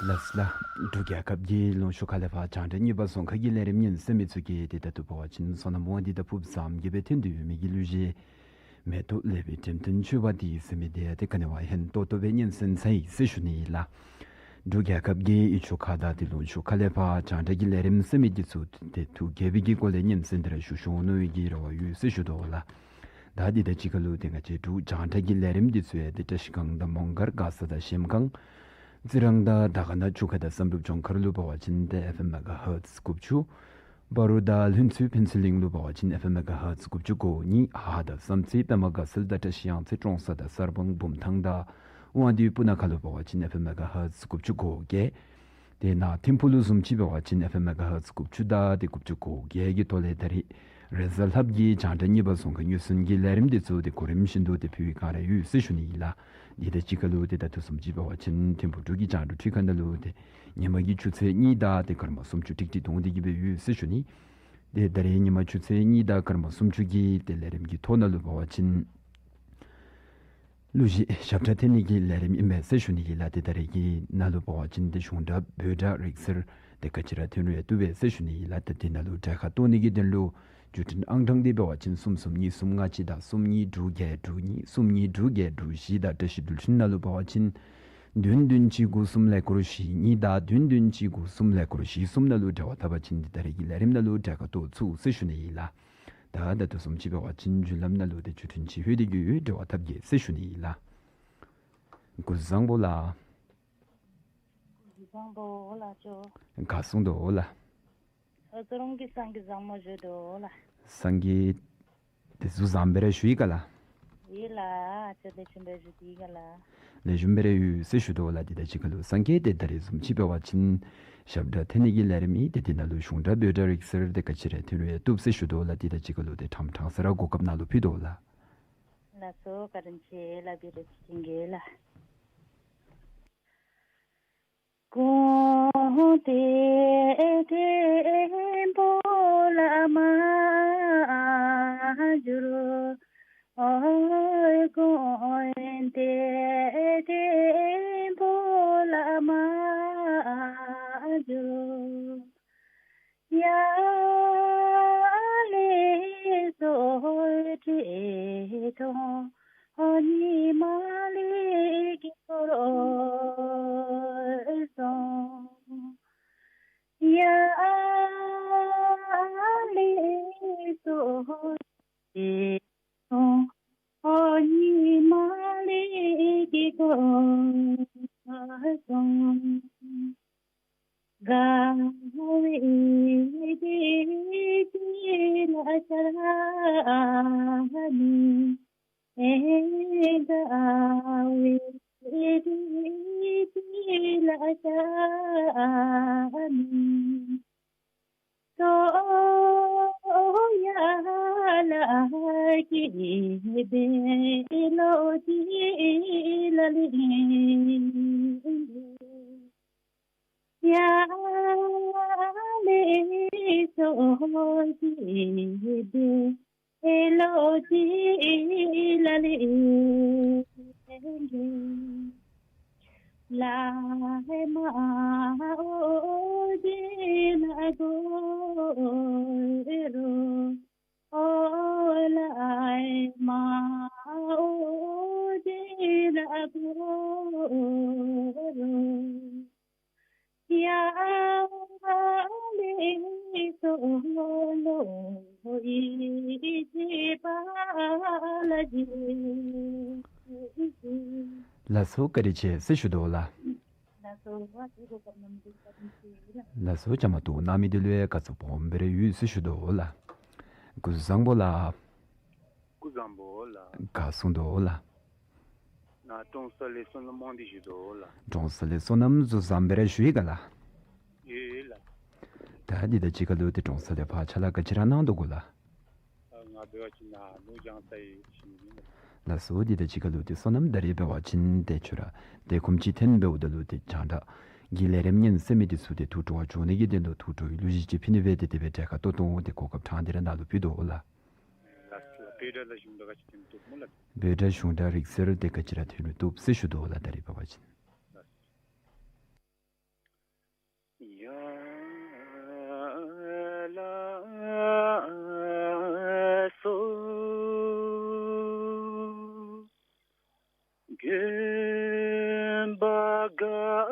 ལགས་ལགས། འབྲུག་རྒྱལ་ཁབ་ཀྱི་ལུང་ཕྱོགས་ཁ་ལས་ཕར་རྒྱང་བསྒྲགས་གཉིས་པ་རྫོང་ཁ་གི་ལས་རིམ་ཉན་གསན་མི་ཚུ་གིས་ཏེ་ད་ལྟོ་འབད་བ་ཅིན་སོ་ནམ་དབང་འདུས་དང་ཕུརཔ་བཟངམ་གིས་སྦེ་འཐེན་ཏེ་ཡོད་མི་གི་གླུ་གཞས་མེ་ཏོག་ལེགས་པའི་འགྲེམས་སྟོན་མཆོད་པ་འདི་ཟེར་མི་འདི་ཡང་ཏེ་ག་ནི་བ་ཧན་ཏོང་ཏོ་སྦེ་ཉན་གསན་ཚར་ཡི་ཟེར་ཞུ་ནི་ཨིན་ལགས། འབྲུག་རྒྱལ་ཁབ་ཀྱི་ཡུལ་ཕྱོགས་ཁག་དང་ཏེ་ལུང་ཕྱོགས་ཁ་ལས་ཕར་རྒྱང་བསྒྲགས་ཀྱི་ལས་རིམ་གསན་མི་འདི་ཚུ་ཏེ་ཐུགས་དགྱེས་པའི་གི་སྒོ་ལས་ཉན་གསན་ཏེ་ར་བཞུགས་བཞུགས་འོང་མནོ་བའི་གི་རེ་བ་ཡོད་ཟེར་ཞུ་དོ་ལགས། ད་འདི་དང་གཅིག་ཁར་ལུ་ཏེ་ང་བཅས་འབྲུག་རྒྱང་བསྒྲགས་ཀྱི་ལས་རིམ་འདི་ཚུ་ཡང་ཏེ་བཀྲིས་སྒང་དང་མོང་སྒར་མགར་ས་དང་གཞལམ་སྒང་རྩི་རང་དང་དར་དཀར་ན་ཆུ་ཁ་དང་བསམ་གྲུབ་ལྗོངས་མཁར་ལུ་འབད་བ་ཅིན་ཏེ་ཨེཕ་ཨེམ་མེ་ག་ཧརཊ་དགུ་བཅུ། འབའ་རུ་དང་ལྷུན་རྩེ་ཕུན་ཚོགས་གླིང་ལུ་འབད་བ་ཅིན་ཨེཕ་ཨེམ་མེ་ག་ཧརཊ་དགུ་བཅུ་གོ་གཉིས། ཧཱ་དང་བསམ་རྩེ་པདྨ་དགའ་ཚལ་དང་བཀྲིས་གཡང་རྩེ་ཀྲོང་གསར་དང་གསར་སྤང་བུམ་ཐང་དང་དབང་འདུས་སྤུ་ན་ཁ་ལུ་འབད་བ་ཅིན་ཨེཕ་ཨེམ་མེ་ག་ཧརཊ་དགུ་བཅུ་གོ་བརྒྱད། ཏེ་ནཱ་ཐིམ་ཕུག་ལུ་བཟུམ་ཅིག་འབད་བ་ཅིན་ཨེཕ་ཨེམ་མེ་ག་ཧརཊ་དགུ་བཅུ་དང་ཏེ་དགུ་བཅུ་གོ་བརྒྱད་ཀྱི་ཐོག་ལས་ད་རིས་རེས་གཟའ་ལྷགཔ་གི་རྒྱང་བསྒྲགས་གཉིས་པ་རྫོང་ཁ་ཉུ་སུན་གྱི་ལས་རིམ་འདི་ཚུ་ཏེ་གོ་རིམ་བཞིན་དུ་ཏེ་ཕུལ་བའི་བསྒང་ར་ཡོད་ཟེར་ཞུ་ནི་ཨིན་ལགས། འདི་དང་གཅིག་ཁར་ལུ་ཏེ་ད་ལྟོ་བཟུམ་ཅིག་འབད་བ་ཅིན་ཐིམ་ཕུག་འབྲུག་གི་རྒྱང་བསྒྲགས་འཕྲུལ་ཁང་ནང་ལུ་ཏེ་ཉིན་མ་གི་ཆུ་ཚོད་གཉིས་དང་ཏེ་སྐར་མ་སུམ་ཅུ་ཀྲིག་ཀྲི་འཐོན་ཏེ་གི་སྦེ་ཡོད་ཟེར་ཞུ་ནི། ཏེ་ད་རིས་ཉིན་མ་ཆུ་ཚོད་གཉིས་དང་སྐར་མ་སུམ་ཅུ་གི་ཏེ་ལས་རིམ་གྱི་ཐོག་ནང་ལུ་འབད་བ་ཅིན་གླུ་གཞས་ཞབས་ཁྲ་འཐེན་ནི་གི་ལས་རིམ་ཨིན་མས་ཟེར་ཞུ་ནི་ཨིན་ལགས། ཏེ་ད་རིས་ཀྱི་ནང་ལུ་འབད་བ་ཅིན་ཏེ་གཞུང་སྒྲ་བོད་སྒྲ་རིག་གསར་ ཏེ་ག་ཅི་ར་ཐོན་རུང་ཡང་བཏུབ་པས་ཟེར་ཞུ་ནི་ཨིན་ལགས། ཏེ་དེ་ནང་ལུ་གྲལ་ཁར་གཏོགས་ནི་གི་དོན་ལུ་བརྒྱུད་འཕྲིན་ཨང་གྲངས་འདི་འབད་བ་ཅིན་གསུམ་གསུམ་གཉིས་གསུམ་ལྔ་གཅིག་དང་གསུམ་གཉིས་དྲུག་བརྒྱད་དྲུག་གཉིས་གསུམ་གཉིས་དྲུག་བརྒྱད་དྲུག་བཞི་དང་བཀྲ་ཤིས་འགྲུལ་འཕྲིན་ནང་ལུ་འབད་བ་ཅིན་བདུན་བདུན་གཅིག་དགུ་གསུམ་ཀླད་ཀོར་བཞི་གཉིས་དང་བདུན་བདུན་གཅིག་དགུ་གསུམ་ཀླད་ཀོར་བཞི་གསུམ་ནང་ལུ་འབྲེལ་བ་འཐབ་པ་ཅིན་འདི་ད་རེས་ཀྱི་ལས་རིམ་ནང་ལུ་གྲལ་ཁར་གཏོགས་ཚུགས་ཟེར་ཞུ་ནི་ཨིན་ལགས། ད་ད་ལྟོ་བཟུམ་ཅིག་འབད་བ་ཅིན་བརྒྱུད་ལམ་ནང་ལུ་ཏེ་བརྒྱུད་འཕྲིན་ཅིག་ལྷོད་དེ་གིས་འབྲེལ་བ་འཐབ་གེ་ཟེར་ཞུ་ནི་ཨིན་ལགས། སྐུ་གཟུགས་བཟང་པོ་ལགས། སྐུ་གཟུགས་བཟང་པོ་ལགས་ཇོ། ག་གསུངས་དོ་ལགས། ཨ་ཁོ་རང་གི་སངས་རྒྱས་བཟང་མོ་ཞུ་དོ་ལགས། སངས་རྒྱས་དེ་གཟུགས་བཟང་པོ་ར་ཞུ་ཡི་ག་ལགས། ཡི་ལགས། ཨ་ཅོ་ལེགས་ཤོམ་སྦེ་ཞུ་དེ་ག་ལགས། ལེགས་ཤོམ་སྦེ་ར་ཡོད་ཟེར་ཞུ་དོ་ལགས། དེ་དང་གཅིག་ཁར་ལུ་སངས་རྒྱས་དེ་ད་རེས་བཟུམ་ཅིག་འབད་བ་ཅིན་ཞབས་ཁྲ་འཐེན་ནི་གི་ལས་རིམ་ཨིན། ཏེ་དེ་ནང་ལུ་གཞུང་སྒྲ་འབོད་སྒྲ་རིག་གསལ་དེ་ག་ཅི་ར་འཐེན་རུང་ཡང་བཏུབ་ཟེར་ཞུ་དོ་ལགས། དེ་དང་གཅིག་ཁར་ལུ་ཏེ་ཁྲམ་ཁྲང་ས་ར་གོ་སྐབས་ནང་ལུ་ཕུལ་དོ་ལགས། ལགས་སོ། བཀའ་དྲིན་ཆེ་ལགས། འབད་ར་ཅིག་བྱིན་གེ་ལགས། གོང་དེ་ཐེམ་པོ་ལ་མ་འགྱུར། ཨོ་གོང་དེ་ཐེམ་པོ་ལ་མ་འགྱུར། ཡར་ལས་སོ་ཁྲི་སྟོང་ཉི་མ་ལས་ཀྱི་འཁོར་སོང་། ཡར་ལས་སོ་ཁྲི་སྟོང་ཉི་མ་ལས་ཀྱི་འཁོར་སོང་། དགའ་བའི་དུས་ལ་ཤར་ནི། དགའ་བའི་དུས་ལ་ཤར་ནི། ཏོ་ཡ་ལ་ཀི་བེ་ལོ་ཅི་ལ་ལི། ཡ་ལེ་སོ་ཅི་བེ་ལོ་ཅི་ལ་ལི། ལ་མ་འོ་ཅི་ལ་གོ་རོ། ཨོ་ལ་མ་འོ་ཅི་ལ་གོ་རོ། ཡ་ལེ་སོ་ལོ་ཡི་ཅི་པ་ལ་ཅི། ལགས་སོ། བཀའ་དྲིན་ཆེ་ཟེར་ཞུ་དོ་ལགས། ལགས་སོ། བཅའ་མར་གཏོགས་གནང་མི་འདི་ལུ་ཡང་དགའ་ཚོར་སྦོམ་སྦེ་ར་ཡོད་ཟེར་ཞུ་དོ་ལགས། སྐུ་གཟུགས་བཟང་པོ་ལགས། སྐུ་གཟུགས་བཟང་པོ་ལགས། ག་གསུངས་དོ་ལགས། ང་ཀྲོང་གསར་ལས་བསོད་ནམས་དབང་འདུས་ཞུ་དོ་ལགས། ཀྲོང་གསར་ལས་བསོད་ནམས་གཟུགས་བཟང་པོ་ར་ཞུ་ཡི་ག་ལགས། ཡོད་ལགས། ད་འདི་དང་གཅིག་ཁར་ལུ་ཏེ་ཀྲོང་གསར་ལས་ཕར་ཕྱག་ལཱ་ག་ཅི་ར་གནང་དོ་གོ་ལགས། ང་འབད་བ་ཅིན་ནཱ་ནོར་བྱང་ས་ཡི་ཞིང་ཨིན། ལགས་སོ། འདི་དང་གཅིག་ཁར་ལུ་ཏེ་བསོད་ནམས་ད་རེས་འབད་བ་ཅིན་ཏེ་ཁྱོད་ར་ཏེ་ཁོམ་ཅིག་འཐོན་འབདཝ་ད་ལུ་ཏེ་རྒྱང་བསྒྲགས་ཀྱི་ལས་རིམ་ཉན་ཟེར་མི་འདི་ཚུ་ཏེ་ཐུགས་སྤྲོ་བ་འཇོག་ནི་གི་དོན་ལུ་ཐུགས་སྤྲོ་བའི་གླུ་གཞས་ཅིག་ཕུལ་ནི་སྦེ་ཏེ་དེ་སྦེ་གྲལ་ཁར་གཏོགས་གཏོགས་ཏེ་གོ་སྐབས་ཕྲང་སྟེ་ར་ནཱ་ལུ་ཕུལ་དོ་ལགས། ལགས་སོ། འབོད་སྒྲ་དང་གཞུང་སྒྲ་ག་ཅི་འཐེན་བཏུབ་སྨོ་ལགས། འབོད་སྒྲ་གཞུང་སྒྲ་རིག་གསལ་དེ་ག་ཅི་ར་འཐེན་རུང་བཏུབ་ཟེར་ཞུ་དོ་ལགས། ད་རེས་འབད་བ་ཅིན། ཡ་ལ་སོ། དགོན་པ་དགའ་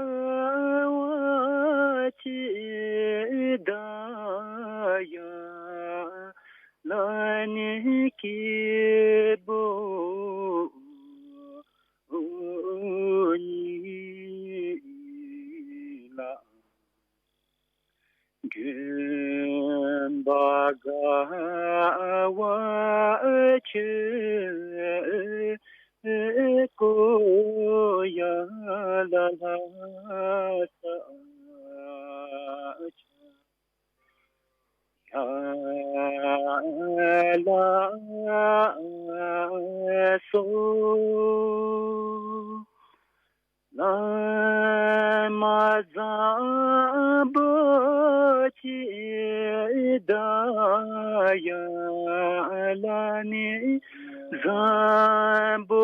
བ་ཅིག་དང་ཡར་ལ་ནི་སྐྱིད་པོ་ཉིད་ལགས། དགོན་པ་དགའ་བ་ཁྱོད་སྐུ་ཡར་ལ་ལྷ་ས་ཡར་ལ་སོ། བླ་མ་བཟང་པོ་ཅིག་དང་ཡར་ལ་ནི་བཟང་པོ་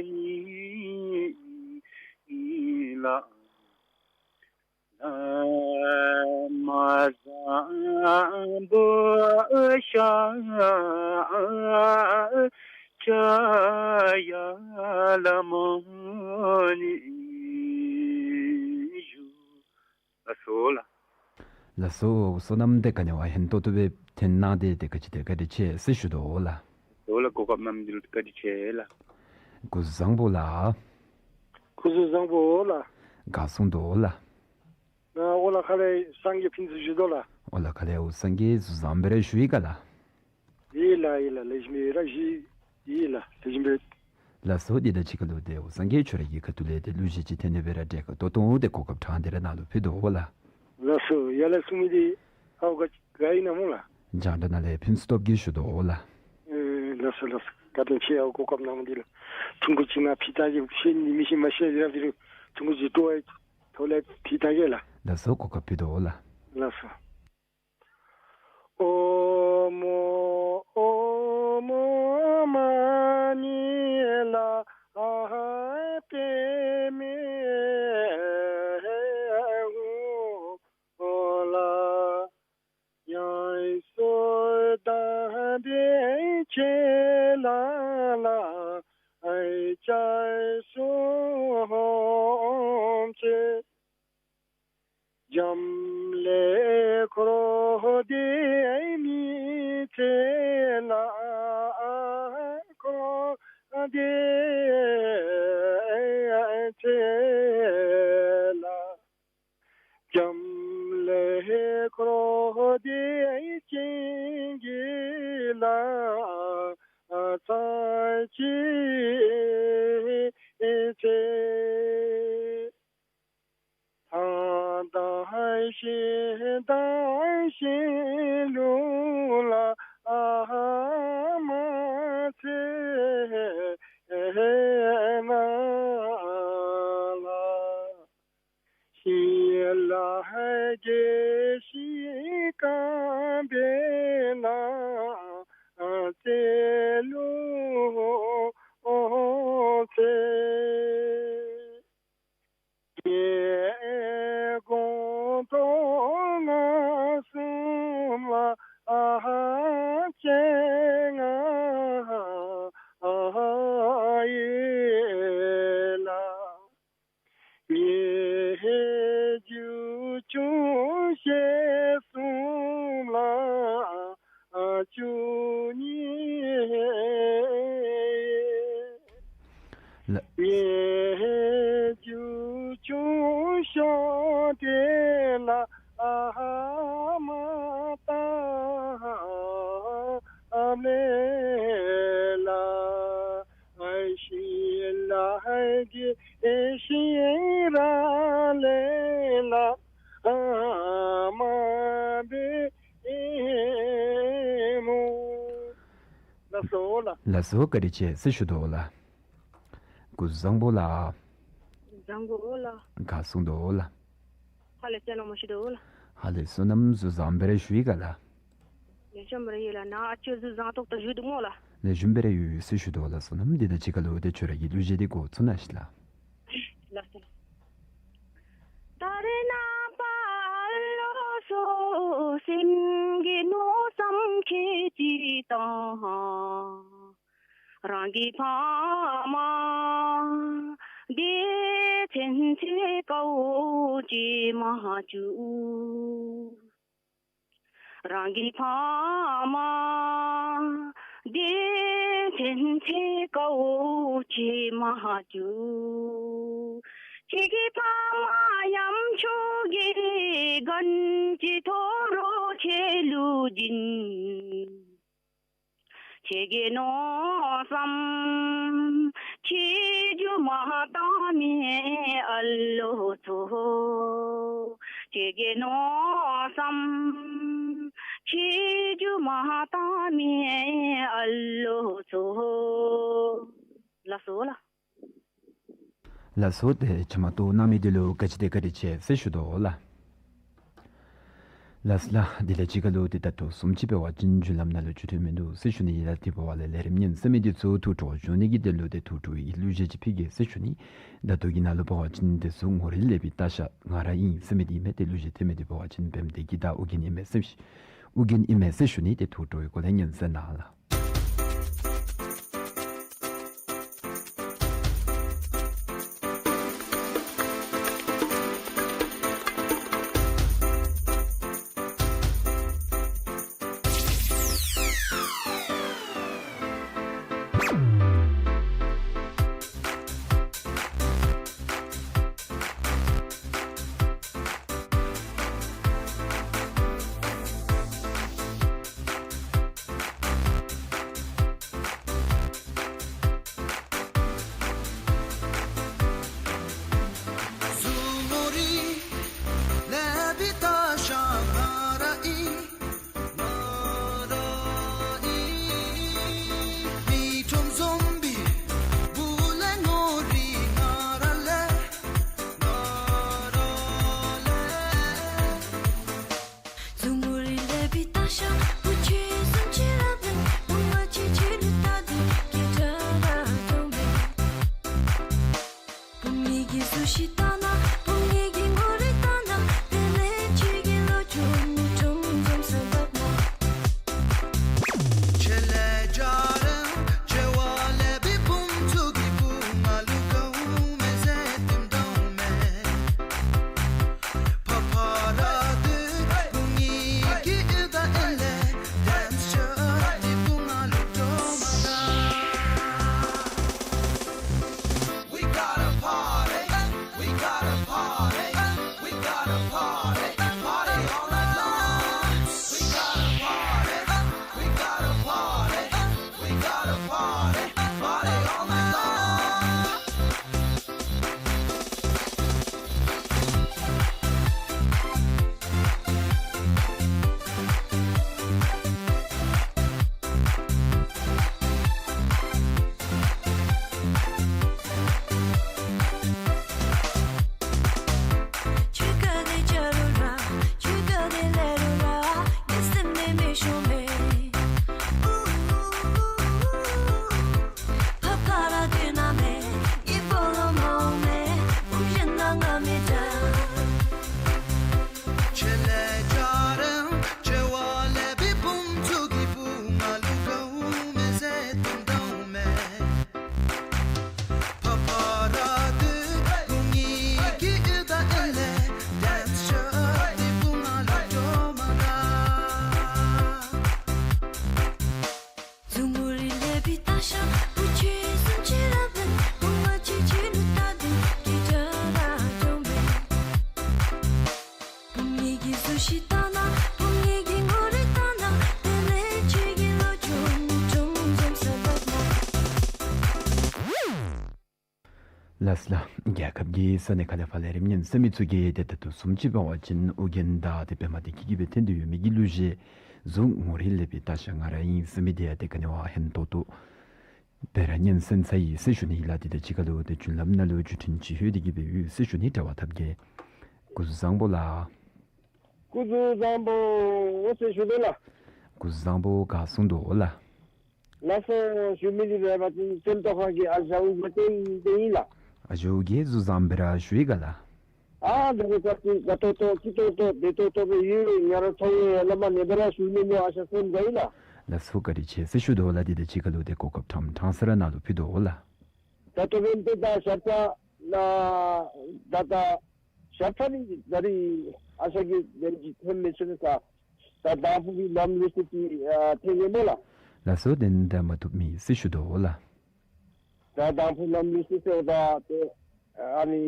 ཉིད་ལགས། མ་བཟང་པོ་ཤ་ཆ་ཡ་ལ་མོ་ནི་ཞུ། ལགས་སོ་ལགས། ལགས་སོ། བསོད་ནམས་དེ་ག་ནི་བ་ཧན་ཏོག་ཏོ་སྦེ་འཐེན་གནང་སྟེ་དེ་ག་ཅི་དེ་བཀའ་དྲིན་ཆེ་ཟེར་ཞུ་དོ་ལགས། ལགས་སོ་ལགས། གོ་སྐབས་གནང་མི་འདི་ལུ་བཀའ་དྲིན་ཆེ་ལགས། སྐུ་གཟུགས་བཟང་པོ་ལགས། སྐུ་གཟུགས་བཟང་པོ་ལགས། ག་སོང་དོ་ལགས། ཨ་ཨོ་ལགས། ཁ་ལས་སངས་རྒྱས་ཕན་ཚུན་ཞུ་དོ་ལགས། ཨོ་ལགས། ཁ་ལས་འོ་སངས་རྒྱས་གཟུགས་བཟང་སྦེ་ར་བཞུགས་ཡི་ག་ལགས། ཡི་ལགས་ཡི་ལགས། ལེགས་ཤོམ་སྦེ་ར་བཞུགས་ཡི་ལགས། ལེགས་ཤོམ་སྦེ། ལགས་སོ། འདི་དང་གཅིག་ཁར་ལུ་ཏེ་འོ་སངས་རྒྱས་ཁྱོད་ར་གི་ཁ་ཐུག་ལས་ཏེ་གླུ་གཞས་ཅིག་འཐེན་ནི་སྦེ་ར་དྲན་ཁ་ཏོག་ཏོ་འོ་ཏེ་གོ་སྐབས་དྲང་སྟེ་ར་ནཱ་ལུ་ཕུལ་དོ་ལགས། ལགས་སོ། ཡར་ལས་གསུང་མི་འདི་ཧ་གོ་ག་ཨིན་ན་སྨོ་ལགས། རྒྱང་བསྒྲགས་ནང་ལས་ཕུན་སུམ་ཚོགས་ཀྱིས་ཞུ་དོ་ལགས། ཨེ་ལགས་སོ་ལགས་སོ། བཀའ་དྲིན་ཆེ། ཨའོ་གོ་སྐབས་གནང་མི་འདི་ལུ་ཐུང་ཀུ་ཅིག་ནཱ་ཕུལ་ད་གེ། ཤེས་ནི་མི་ཤེས་མ་ཤེས་ར་འདི་ལུ་ཐུང་ཀུ་ཅིག་སྤྲོ་བའི་ཐོག་ལས་ཕུལ་ད་གེ་ལགས། ལགས་སོ། གོ་སྐབས་ཕུལ་དོ་ལགས། ལགས་སོ། ཨོ་མོ་ཨོ་མོ་མ་ཎི་ལ་ཨ་པདྨེ་ཧཱུྃ་ལ། ཡང་སོ་དང་པའི་ཆེ་ལ་ལ་ཨའི་ཅའི་སུམ་ཅེ། འཇམ་ལས་འཁོར་འདས་མི་ཕྱེད་ལ་འཁོར་འདས་ཕྱེད་ལ། འཇམ་ལས་འཁོར་འདས་ཅན་གྱི་ལ་ཚར་གཅིག་ཕྱེད། ཐང་དང་ཤིང་དང་ཤིང་ལུག་ལ་མ་ཚད་ན་ལ། ཤིང་ལ་གྱེས་ཤིང་སྐམ་པའི་ནང་རྩེ་ལུ་རྩེ། རྒྱལ་འགོང་དོ་ལྔ་གསུམ་ལ་སྤྱན་ལྔ་ཡོད་ལ། ཉེ་རྒྱུ་ཆུང་ཤོས་གསུམ་ལ་བཅུ་གཉིས། ལགས། ཉེ་རྒྱུ་ཆུང་ཤོས་དེ་ལ་མ་བཏབ་ལས་ལ། ཤིང་ལ་གྱེས་ཤིང་ར་ལས་ལ་མ་འབད་སྨོ། ལགས་སོ་ལགས། ལགས་སོ། བཀའ་དྲིན་ཆེ་ཟེར་ཞུ་དོ་ལགས། སྐུ་གཟུགས་བཟང་པོ་ལགས། བཟང་པོ་ལགས། ག་སོང་དོ་ལགས། ཧ་ལས་ཅ་ན་མ་ཞུ་དོ་ལགས། ཧ་ལས་བསོད་ནམས། གཟུགས་བཟང་སྦེ་ར་བཞུགས་ཡི་ག་ལགས། ལེགས་ཤོམ་སྦེ་ར་ཡོད་ལགས། ནཱ་ཨ་ཅོ་གཟུགས་བཟང་ཏོག་ཏོ་བཞུགས་འདུག་སྨོ་ལགས། ལེགས་ཤོམ་སྦེ་ར་ཡོད་ཟེར་ཞུ་དོ་ལགས། བསོད་ནམས། འདི་དང་གཅིག་ཁར་ལུ་ཏེ་ཁྱོད་ར་གི་གླུ་གཞས་འདི་འགོ་བཙུགས་གནང་ཤིག་ལགས། ལགས་སོ། ད་རེས་ནངས་པ་ལོག་སོང་། སེམས་ཀྱི་མནོ་བསམ་ཁྱད་ཅིག་དང་། རང་གི་ཕ་མ་དེ་ཚུན་ཚོད་དཀའཝ་སྤྱད་མ་བཅུག། རང་གི་ཕ་མ་དེ་ཚུན་ཚོད་དཀའཝ་སྤྱད་མ་བཅུག། ཁྱེད་ཀྱི་ཕ་མ་ཡང་ཁྱོད་ཀྱི་རྒྱན་གྱི་ཐོ་རོ་ཁྱེད་ལུ་བྱིན། ཁྱེད་ཀྱི་མནོ་བསམ་ཁྱད་རྒྱུ་མ་བཏང་མི་ཨ་ལོ་ཚོ། ཁྱེད་ཀྱི་མནོ་བསམ་ཁྱད་རྒྱུ་མ་བཏང་མི་ཨ་ལོ་ཚོ། ལགས་སོ་ལགས། ལགས་སོ། ཏེ་ཕྱི་མ་གཏོགས་གནང་མི་འདི་ལུ་ག་ཅི་དེ་བཀའ་དྲིན་ཆེ་ཟེར་ཞུ་དོ་ལགས། ལགས་ལགས། དེ་ལས་ཅིག་ཁར་ལུ་ཏེ་ད་ལྟོ་བཟུམ་ཅིག་འབད་བ་ཅིན་རྒྱུན་ལམ་ནང་ལུ་འགྱོ་ཐུབ་མིན་འདུག་ཟེར་ཞུ་ནི་ཨིན་ལགས། དེ་འབདཝ་ལས་ལས་རིམ་ཉན་གསན་མི་འདི་ཚུ་ཐུགས་སྤྲོ་བྱོན་ནི་གི་དོན་ལུ་ཏེ་ཐུགས་སྤྲོ་བའི་གླུ་གཞས་ཅིག་ཕུལ་གེ་ཟེར་ཞུ་ནི། ད་ལྟོ་གི་ནང་ལུ་འབད་བ་ཅིན་ཏེ་གཟུགས་ངོ་རིས་ལེགས་པའི་སྟག་ཤར་ང་ར་ཨིན་ཟེར་མི་འདི་ཨིན་མས། ཏེ་གླུ་གཞས་འཐེན་མི་འདི་འབད་བ་ཅིན་བེམ་བདེ་སྐྱིད་དང་ཨོ་རྒྱན་ཨིན་མས་ཟེར་ཞུ་ཨོ་རྒྱན་ཨིན་མས་ཟེར་ཞུ་ནི། ཏེ་ཐུགས་སྤྲོ་བའི་སྒོ་ལས་ཉན་གསན་གནང་ལགས། ལགས་ལགས། རྒྱལ་ཁབ་ཀྱི་ས་གནས་ཁག་ལས་ཕར་ལས་རིམ་ཉན་གསན་མི་ཚུ་གིས་ཏེ་ད་ལྟོ་བཟུམ་ཅིག་འབད་བ་ཅིན་ཨོ་རྒྱན་དང་ཏེ་བེམ་བདེ་སྐྱིད་ཀྱིས་སྦེ་འཐེན་ཏེ་ཡོད་མི་གི་གླུ་གཞས་གཟུགས་ངོ་རིས་ལེགས་པའི་སྟག་ཤར་ང་ར་ཨིན་ཟེར་མི་འདི་ཡང་ཏེ་ག་ནི་བ་ཧན་ཏོང་ཏོ་སྦེ་ར་ཉན་གསན་ཚར་ཡི་ཟེར་ཞུ་ནི་ཨིན་ལགས། དེ་དང་གཅིག་ཁར་ལུ་ཏེ་རྒྱུན་ལམ་ནང་ལུ་འགྱོ་ཐུབ་ཅིག་ལྷོད་དེ་གི་སྦེ་ཡོད་ཟེར་ཞུ་ནི། དྲི་བ་ཐབས་ཀྱིས། སྐུ་གཟུགས་བཟང་པོ་ལགས། སྐུ་གཟུགས་བཟང་པོ་ཟེར་ཞུ་དོ་ལགས། སྐུ་གཟུགས་བཟང་པོ་ག་སོང་དོ་ལགས། ལགས་སོ། ཞུ་མི་འདི་འབད་བ་ཅིན་སེམས་རྟོགས་ཁ་གི་ཨ་ཞང་ཨོ་རྒྱན་ཨིན་ལགས། ཨ་ཞང་ཨོ་རྒྱན་གཟུགས་བཟང་སྦེ་ར་བཞུགས་ཡི་ག་ལགས། ཨ་ད་རེས་ཁ་ཅིག་དགའ་ཏོག་ཏོ་སྐྱིད་ཏོག་ཏོ་བདེ་ཏོག་ཏོ་སྦེ་ཡོད། ང་ར་ཚོང་ལས་ལས་མ་ནེ་སྦེ་ར་བཞུགས་ནི་སྨོ་ཨ་ཞང་སེམས་དགའ་ཡི་ལགས། ལགས་སོ་བཀའ་དྲིན་ཆེ་ཟེར་ཞུ་དོ་ལགས། དེ་དང་གཅིག་ཁར་ལུ་ཏེ་གོ་སྐབས་ཕྲང་ཕྲང་ས་ར་ནང་ལུ་ཕུལ་དོ་ལགས། ད་ལྟོ་འབདན་ཏེ་ད་ཞབས་ཁྲ་ལགས་ད་ད་ཞབས་ཁྲ་ནི་ད་རིས་ཨ་ཞང་གིས་དེམ་ཅིག་འཐེན་མི་ཚུགས་ནི་ས། ད་དང་ཕུ་གི་ལམ་ལུགས་སྲོལ་ཅིག་ཨ་འཐེན་ཡི་སྨོ་ལགས། ལགས་སོ། དེ་ནི་ད་མ་བཏུབ་མེད་ཟེར་ཞུ་དོ་ལགས། ད་དང་ཕུ་ལམ་ལུགས་སྲོལ་ཟེརཝ་ད་ཏེ་ཨ་ནི་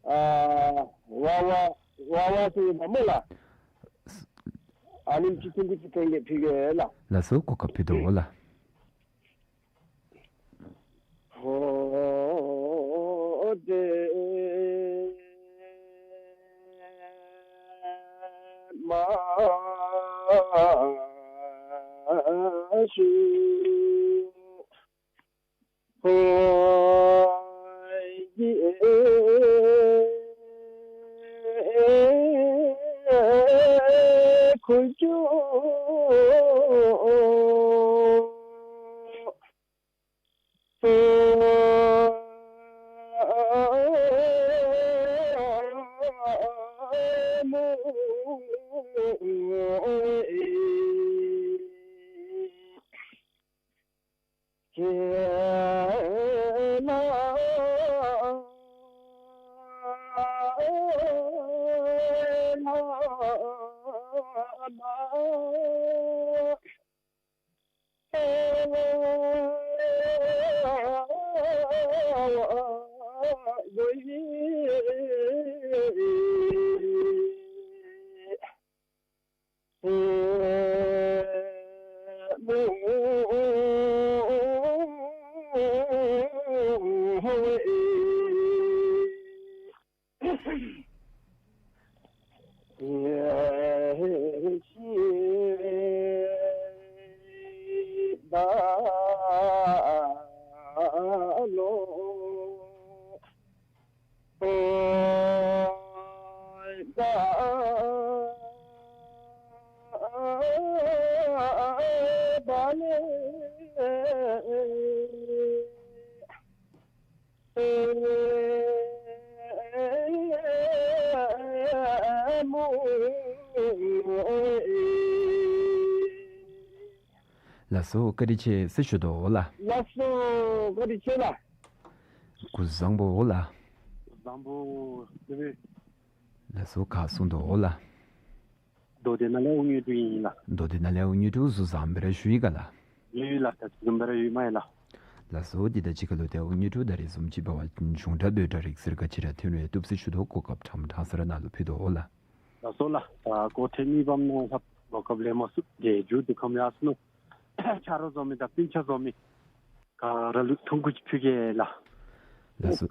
ཨ་ཝ་ཝ་ཝ་ཝ་ཟེར་ཡོདཔ་སྨོ་ལགས། ཨ་ནེམ་ཅིག་ཐུང་ཀུ་ཅིག་འཐེན་གེ་ཕུལ་གེ་ལགས། ལགས་སོ། གོ་སྐབས་ཕུལ་དོ་ལགས། ལགས་སོ། བཀའ་དྲིན་ཆེ་ཟེར་ཞུ་དོ་ལགས། ལགས་སོ། བཀའ་དྲིན་ཆེ་ལགས། སྐུ་གཟུགས་བཟང་པོ་ལགས། བཟང་པོ་ལགས། ལགས་སོ། ག་གསུང་དོ་ལགས། མདོ་སྡེ་ནང་ལས་དབུ་དངོས་གྲུབ་ཨིན་ལགས། མདོ་སྡེ་ནང་ལས་དབུ་དངོས་གྲུབ་གཟུགས་བཟང་སྦེ་ར་བཞུགས་ཡི་ག་ལགས། ཡོད་ལགས། ད་གཟུགས་བཟང་སྦེ་ར་ཡོད་མས་ལགས། ལགས་སོ། དེ་དང་གཅིག་ཁར་ལུ་ཏེ་དབུ་དངོས་གྲུབ་ད་རེས་བཟུམ་ཅིག་འབད་བ་ཅིན་གཞུང་སྒྲ་འབོད་སྒྲ་རིག་གསར་ག་ཅི་ར་ཐོན་རུང་བཏུབ་ཟེར་ཞུ་དོ། གོ་སྐབས་ཕྲང་ཕྲང་ས་ར་ནཱ་ལུ་ཕུལ་དོ་ལགས། ལགས་སོ་ལགས། ད་སྐོར་ཐེངས་གཉིས་པམ་ནང་ལྷབ་གོ་སྐབས་ལེན་མ་ཚུགས། དེ་མཇུག་ཏུ་ཁམས་ཡར་སོ་ནུག། ཆ་རོགས་འཛོམས་མི་དང་སྤུན་ཆ་འཛོམས་མི་ག་ར་ལུ་ཐུགས་དགོངས་ཅིག་ཕུལ་གེ་ལགས། ལགས་སོ།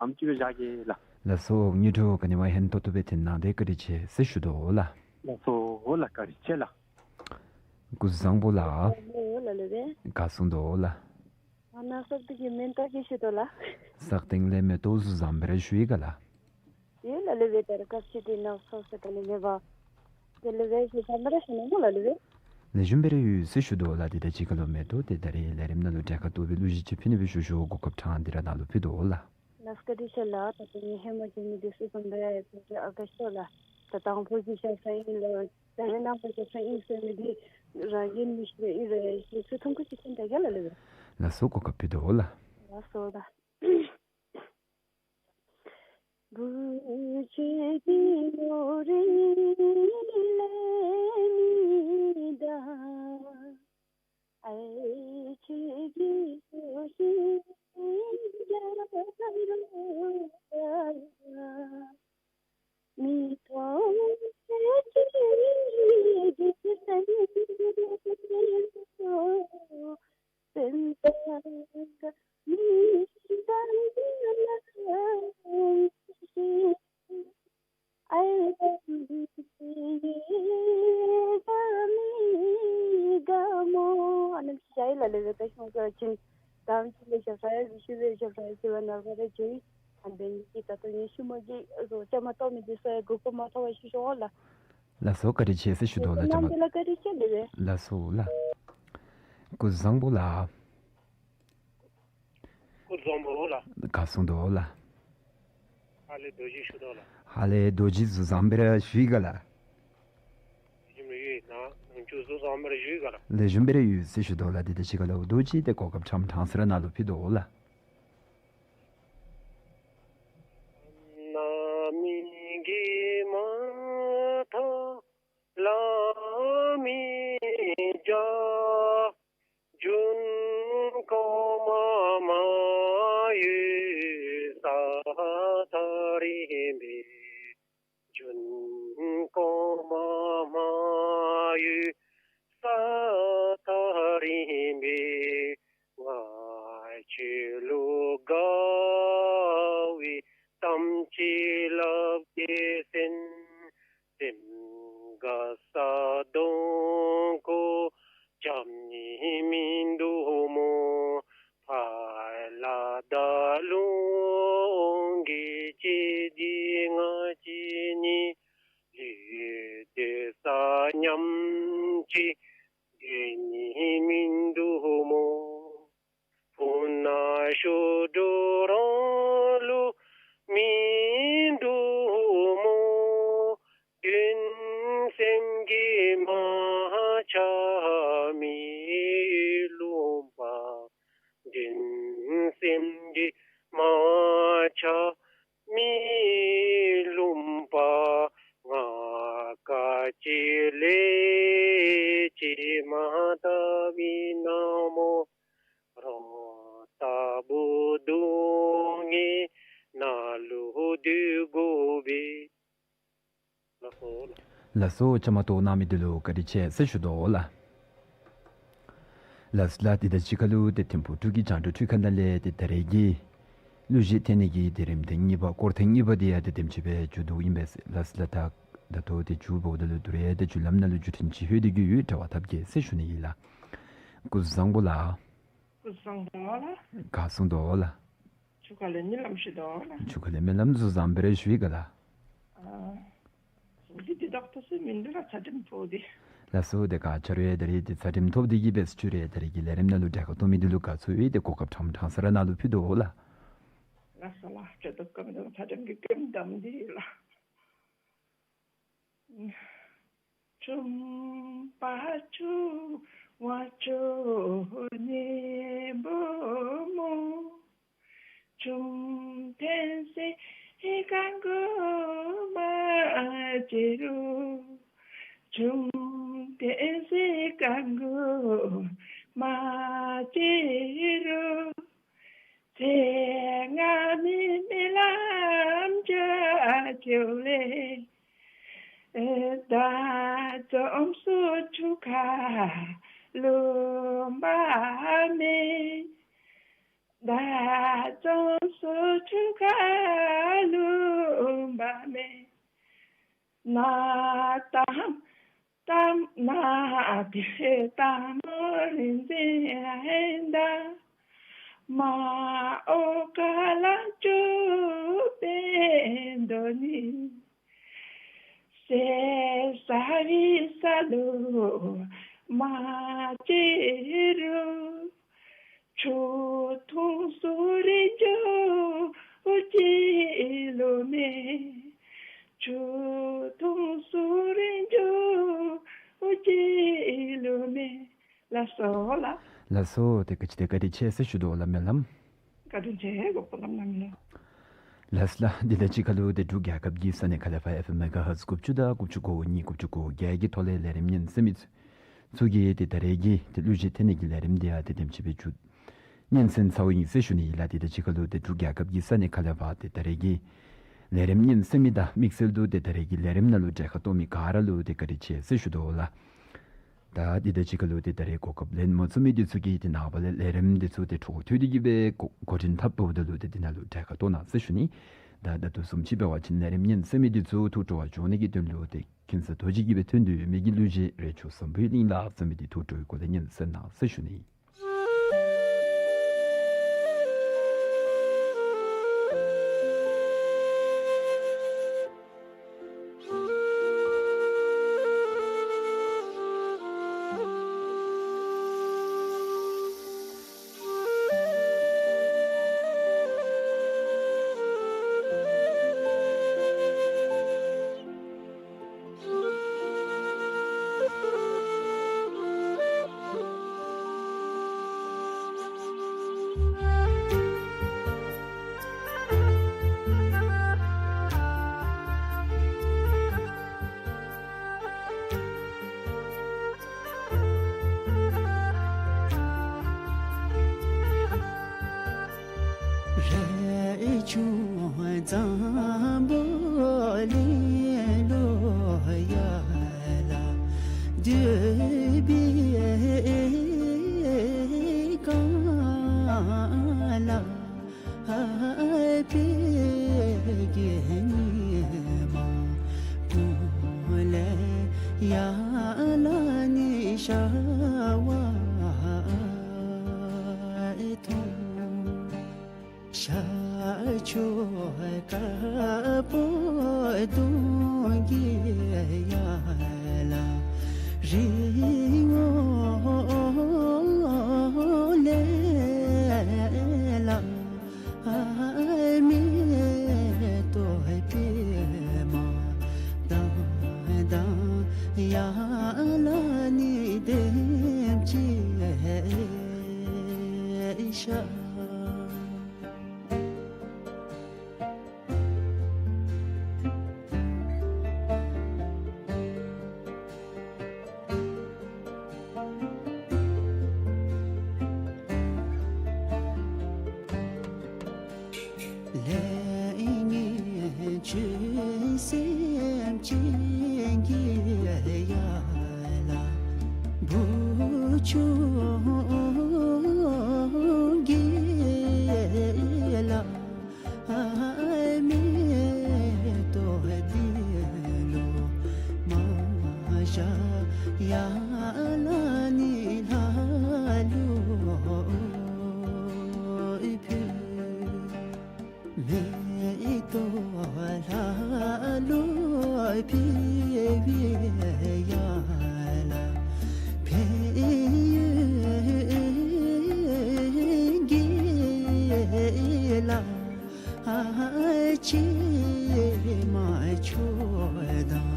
ཨམ་ཅིག་བཞག་གེ་ལགས། ལགས་སོ། དངོས་གྲུབ་ག་ནི་བ་ཧན་ཏོང་ཏོ་སྦེ་ཐོན་གནང་སྟེ་བཀའ་དྲིན་ཆེ་ཟེར་ཞུ་དོ་ལགས། ལགས་སོ་ལགས། བཀའ་དྲིན་ཆེ་ལགས། སྐུ་གཟུགས་བཟང་པོ་ལགས། ལགས་ལགས་ལགས། ག་གསུང་དོ་ལགས། ང་ནཱ་སག་སྟེང་གི་མེན་ཏོག་གི་ཞུ་དོ་ལགས། སག་སྟེང་ལས་མེན་ཏོག་གཟུགས་བཟང་སྦེ་ར་བཞུགས་ཡི་ག་ལགས། ཡོད་ལགས་ལགས། ད་རེས་སྐབས་ཅིག་དེ་ནང་སོ་སོ་ག་ནི་མེད་པ། དེ་ལས་བཟུམ་སྦེ་ར་ཞུ་ནི་སྨོ་ལགས་ལགས། ལེགས་ཤོམ་སྦེ་ར་ཡོད་ཟེར་ཞུ་དོ་ལགས། དེ་དང་གཅིག་ཁར་ལུ་མེན་ཏོག་དེ་ད་རེས་ལས་རིམ་ནང་ལུ་གྲལ་ཁར་གཏོགས་པའི་གླུ་གཞས་ཅིག་ཕུལ་ནི་སྦེ་ཞུ་ཞུ་གོ་སྐབས་ཕྲང་སྟེ་ར་ནཱ་ལུ་ཕུལ་དོ་ལགས། ལགས་བཀའ་དྲིན་ཆེ་ལགས། ད་ལྟོ་ངེའི་ཧེ་མ་གི་མི་འདི་ཚུ་བཟུམ་སྦེ་ཨ་ཁ་ཤོ་ལགས། ད་དང་ཕུ་གི་ཤ་ས་ཨིན་ལགས། ད་རེས་ནངས་པ་གི་ཤ་ཨིན་ཟེར་མི་འདི་རང་གི་མི་ཤེས་ཨིན་རུང་ཤེས་ཚུ་ཐུང་ཀུ་ཅིག་ཤེས་ད་ག་ལགས་ལགས། ལགས་སོ། གོ་སྐབས་ཕུལ་དོ་ལགས། ལགས་སོ་ད། ལམ་ཅིག་ལས་ཞབས་ཁྲ་ཡང་ཞུ་ལས་ཞབས་ཁྲ་ཡང་ཞུ་བ་ནང་པ་ར་ཇུ་ཡི། ཨ་འབད་ནི་འདི་ད་ལྟོ་ངེ་ཤུལ་མ་གི་རོགས་བཅའ་མར་གཏོགས་མི་འདི་ཚུ་ཡང་གུས་པ་མ་ཐོབ་པར་ཞུ་ཞུ་འོང་ལགས། ལགས་སོ། བཀའ་དྲིན་ཆེ་ཟེར་ཞུ་དོ་ལགས། བཅའ་མར། ལགས་སོ་ལགས། སྐུ་བཟང་པོ་ལགས། སྐུ་བཟང་པོ་ལགས། ག་སོང་དོ་ལགས། ཧ་ལས་རྡོ་རྗེ་ཞུ་དོ་ལགས། ཧ་ལས་རྡོ་རྗེ་གཟུགས་བཟང་པོ་ར་ཞུ་ཡི་ག་ལགས། ལེགས་ཤོམ་ར་ཡོད་ན་ནང་ཆོས་གཟུགས་བཟང་པོ་ར་ཞུ་ཡི་ག་ལགས། ལེགས་ཤོམ་སྦེ་ར་ཡོད་ཟེར་ཞུ་དོ་ལགས། དེ་དང་གཅིག་ཁར་ལུ་རྡོ་རྗེ་དེ་གོ་སྐབས་ཕྲང་ཕྲང་ས་ར་ནཱ་ལུ་ཕུལ་དོ་ལགས། ན་མི་གི་མ་ཐ་ལ་མི་ཇ། འབྱུང་ཁུངས་མ་མ་ཡུལ་ས་ཐ་རིམ་པས། འབྱུང་ཁུངས་མ་མ་ཡུལ་ས་ཐ་རིམ་པས། ང་ཁྱོད་ལུ་དགའ་བའི་གཏམ་ཅིག་སླབ་གེ་ཟེར། སེམས་དགའ་ས་གདོང་ཁར་འཇམ་ནི་མིན་འདུག་སྨོ། ཕར་ལ་ད་ལུང་གི་ཅི་འདི་ང་ཅི་ནི། ལུས་སྡོད་ས་ཉམས་ཅིག་སྡོད་ནི་མིན་འདུག་སྨོ། ཕུ་ན་ཤོ་འགྲོ་རང་ལུ་མིན་འདུག་སྨོ། འདུན་སེམས་ཀྱི་མ་ཆགས་མི་ལུམ་པ། འདུན་སེམས་ཀྱི་མ་ཆགས་མི་ལུམ་པ། ང་ག་ཅི་ལས་ཅི་མ་བཏབ་ཨིན་ན་སྨོ། རང་ལྟ་བུ་སྡུག་བསྔལ་ནང་ལུ་སྡོད་དགོ་པས། ལགས་སོ། བཅའ་མར་གཏོགས་གནང་མི་འདི་ལུ་བཀའ་དྲིན་ཆེ་ཟེར་ཞུ་དོ་ལགས། ལགས་ལགས། དེ་དང་གཅིག་ཁར་ལུ་ཏེ་ཐིམ་ཕུག་འབྲུག་གི་རྒྱང་བསྒྲགས་ཁང་ནང་ལས་ཏེ་ད་རེས་ཀྱི་གླུ་གཞས་འཐེན་ནི་གི་ཏེ་རིམ་ཐེངས་གཉིས་པ་སྐོར་ཐེངས་གཉིས་པ་འདི་ཡང་ཏེ་དེམ་ཅིག་སྦེ་མཇུག་བསྡུཝ་ཨིན་པས་ལགས། ལགས་ད་ད་ལྟོ་ཏེ་མཇུག་བསྡུཝ་ད་ལུ་དེ་རུང་ཏེ་མཇུག་ལམ་ནང་ལུ་མཇུག་འཕྲིན་ཅིག་ལྷོད་དེ་གི་ཡོད། འབྲེལ་བ་འཐབ་གེ་ཟེར་ཞུ་ནི་ཨིན་ལགས། སྐུ་གཟུགས་བཟང་པོ་ལགས། སྐུ་གཟུགས་བཟང་པོ་ལགས། ག་སོང་དོ་ལགས། ཁྱོད་ཁ་ལས་སྨོན་ལམ་ཞུ་དོ་ལགས། ཁྱོད་ཁ་ལས་སྨོན་ལམ་གཟུགས་བཟང་པོ་རེ་ཞུ་ཡི་ག་ལགས། ཨ་འདི་འདི་ལོག་ཏོ་ཟེར་མིན་འདུག་ལགས། ཚ་དྲིམ་ཕོག་སྟེ། ལགས་སོ། དེ་ཁར་ཆ་རོགས་ཡང་ད་རེས་ཏེ་ཚ་དྲིམ་ཐོབ་སྟེ་གི་སྦེ་ཞུ་རེ། ད་རེས་ཀྱི་ལས་རིམ་ནང་ལུ་གྲལ་ཁར་གཏོགས་མི་འདི་ལུ་ག་ཚོད་ཡོད་ཏེ་གོ་སྐབས་ཕྲང་ཕྲང་ས་ར་ནཱ་ལུ་ཕུལ་དོ་ལགས། ལགས་སོ་ལགས། ཁྱོད་ཏོ་སྐམ་དང་ཚ་དྲིམ་གྱིས་སྐམ་དམ་སྟེ་ལགས། ཆུམ་པ་ཆུ་བ་ཆུ་ནི་བུ་མོ། ཆུམ་ཐེན་སི་ཀང་གུ་མ་ཅི་རུ། ཆུམ་ཐེན་སི་ཀང་གུ་མ་ཅི་རུ། ཚེ་སྔ་མའི་སྨོན་ལམ་རྒྱ་ཆེ་ལས། ད་ཙོམ་སུ་ཆུ་ཁར་ལུམ་པ་མེད། ད་ཙོམ་སུ་ཆུ་ཁར་ལུམ་པ་མེད། ན་ཏམ་ཏམ་ན་དེ་ཏམ་རིན་ཆེན་ཧེན་ད། མ་འོ་ཀ་ལ་ཅུ་པེན་དོ་ནི། སེ་ས་བི་ས་ལུ་མ་ཅི་རུ། ཆུ་འཐུང་སུ་རིན་ཆུ་ཅི་ལུ་མེད། ཆུ་འཐུང་སུ་རིན་ཆུ་ཅི་ལུ་མེད། ལགས་སོ་ལགས། ལགས་སོ། ཏེ་ག་ཅི་ཏེ་བཀའ་དྲིན་ཆེ་ཟེར་ཞུ་དོ་ལགས། སྨོན་ལམ། བཀའ་དྲིན་ཆེ་གོ་པ་ལམ་ནང་ལུ། ལགས་ལགས། འདི་དང་གཅིག་ཁར་ལུ་ཏེ་འབྲུག་རྒྱལ་ཁབ་ཀྱི་ས་གནས་ཁ་ལས་ཕར་ཨེཕ་ཨེམ་མེ་ག་ཧར་ཛི་དགུ་བཅུ་དང་དགུ་བཅུ་གོ་གཉིས་དགུ་བཅུ་གོ་བརྒྱད་ཀྱི་ཐོག་ལས་ལས་རིམ་ཉན་གསན་མི་ཚུ་གིས་ཏེ་ད་རེས་ཀྱི་ཏེ་གླུ་གཞས་འཐེན་ནི་གི་ལས་རིམ་འདི་ཡང་ཏེ་དེམ་ཅིག་སྦེ་མཇུག་ཉན་གསན་ཚརཝ་ཨིན་ཟེར་ཞུ་ནི་ཨིན་ལགས། དེ་དང་གཅིག་ཁར་ལུ་ཏེ་འབྲུག་རྒྱལ་ཁབ་ཀྱི་ས་གནས་ཁ་ལས་ཕར་ཏེ་ད་རེས་ཀྱི་ལས་རིམ་ཉན་གསན་མི་དང་དམིགས་བསལ་དུ་ཏེ་ད་རེས་ཀྱི་ལས་རིམ་ནང་ལུ་གྲལ་ཁར་གཏོགས་མི་ག་ར་ལུ་ཏེ་བཀའ་དྲིན་ཆེ་ཟེར་ཞུ་དོ་ལགས། ད་དེ་དང་གཅིག་ཁར་ལུ་ཏེ་ད་རེས་གོ་སྐབས་ལེན་མ་ཚུགས་མི་འདི་ཚུ་གིས་ཏེ་ནངས་པ་ལས་ལས་རིམ་འདི་ཚུ་ཏེ་འཕྲོ་མཐུད་དེ་གི་སྦེ་འགོ་འགོ་འདྲེན་འཐབ་འོངམ་ད་ལུ་ཏེ་འདི་ནང་ལུ་གྲལ་ཁར་གཏོགས་གནང་ཟེར་ཞུ་ནི། ད་ད་ལྟོ་བཟུམ་ཅིག་འབད་བ་ཅིན་ལས་རིམ་ཉན་གསན་མི་འདི་ཚུ་ཐུགས་སྤྲོ་བ་འཇོག་ནི་གི་དོན་ལུ་ཏེ་མཁྱེན་བརྩེ་རྡོ་རྗེ་གིས་སྦེ་ཐོན་དོ་ཡོད་མི་གི་གླུ་གཞས་རས་ཆུང་བཟང་པོའི་གླིང་ལ་ཟེར་མི་འདི་ཐུགས་སྤྲོའི་སྒོ་ལས་ཉན་གསན་གནང་ཟེར་ཞུ་ནི། རས་ཆུང་འཛམ་བུ་གླིང་ལུ་ཡར་ལ་འདུས་པའི་སྒང་ལ། ཨ་ཕའི་རྒྱལ་ཉི་མ་ཀུན་ལས་ཡར་ལ་ནི་ཤར་བ་མཐོང་། ཤར་ཕྱོགས་དཀར་པོ་གདོང་གི་ཡར་ལ་རི་ངོ་ལས་ལ་མེ་ཏོག་པདྨ་དང་དང་ཡར་ལ་ནི་ལྡེམ་ཅིག་ཤར། ལས་ངན་ཆོས་སེམས་ཅན་གྱི་ཡར་ལ་བུ་ཆུང་གི་ལ་མེ་ཏོག་འདི་ལུ་མ་བཞག་ཡར་ལ་ནི་ལྷ་ལུ་ཕུལ། མེ་ཏོག་ལྷ་ལུ་ཕུལ་བའི་ཡར་ལ་ཕན་ཡོན་གྱི་ལ་ཨ་ཕྱི་མ་ཆོས་དང་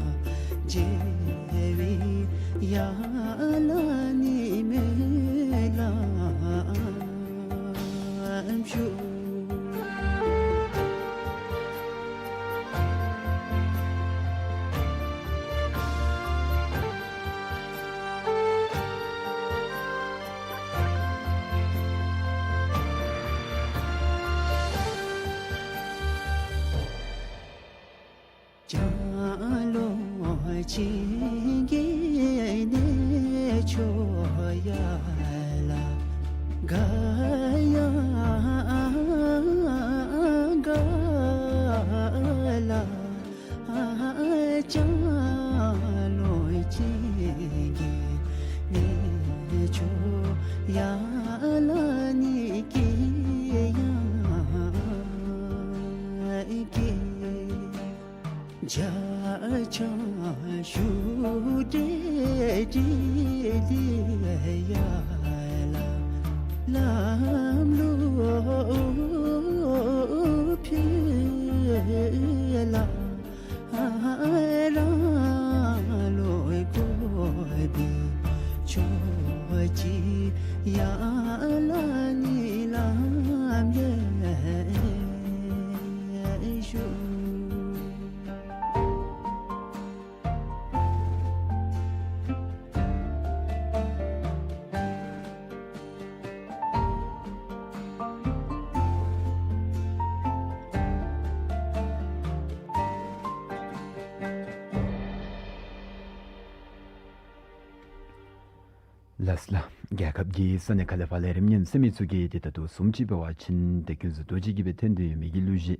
མཇལ་བའི་ཡར་ལ་ནི་སྨོན་ལམ་ཞུ། ལྕང་ལོ་ཅན་གྱི་གནས་མཆོག་ཡར་ལ་ག་ཡང་ག་ལ། ལྕང་ལོ་ཅན་གྱི་གནས་མཆོག་ཡར་ལ་ནི་སྐྱེ་ཡང་སྐྱེ། བརྒྱ་ཆ་བཞུགས་གྲལ་འདི་ལས་ཡར་ལ་ལམ་ལུ་ཕུལ་ལ། རང་ལུ་དགོ་པའི་ཆོས་ཅིག་ཡར་ལ་ནི་ལམ་ལས་ཞུ། ལགས་ལགས། རྒྱལ་ཁབ་ཀྱི་ས་གནས་ཁག་ལས་ཕར་ལས་རིམ་ཉན་གསན་མི་ཚུ་གིས་ཏེ་ད་ལྟོ་བཟུམ་ཅིག་འབད་བ་ཅིན་ཏེ་ཀུན་རྫོབ་རྡོ་རྗེ་གིས་སྦེ་བསྟན་ཏེ་ཡོད་མི་གི་གླུ་གཞས་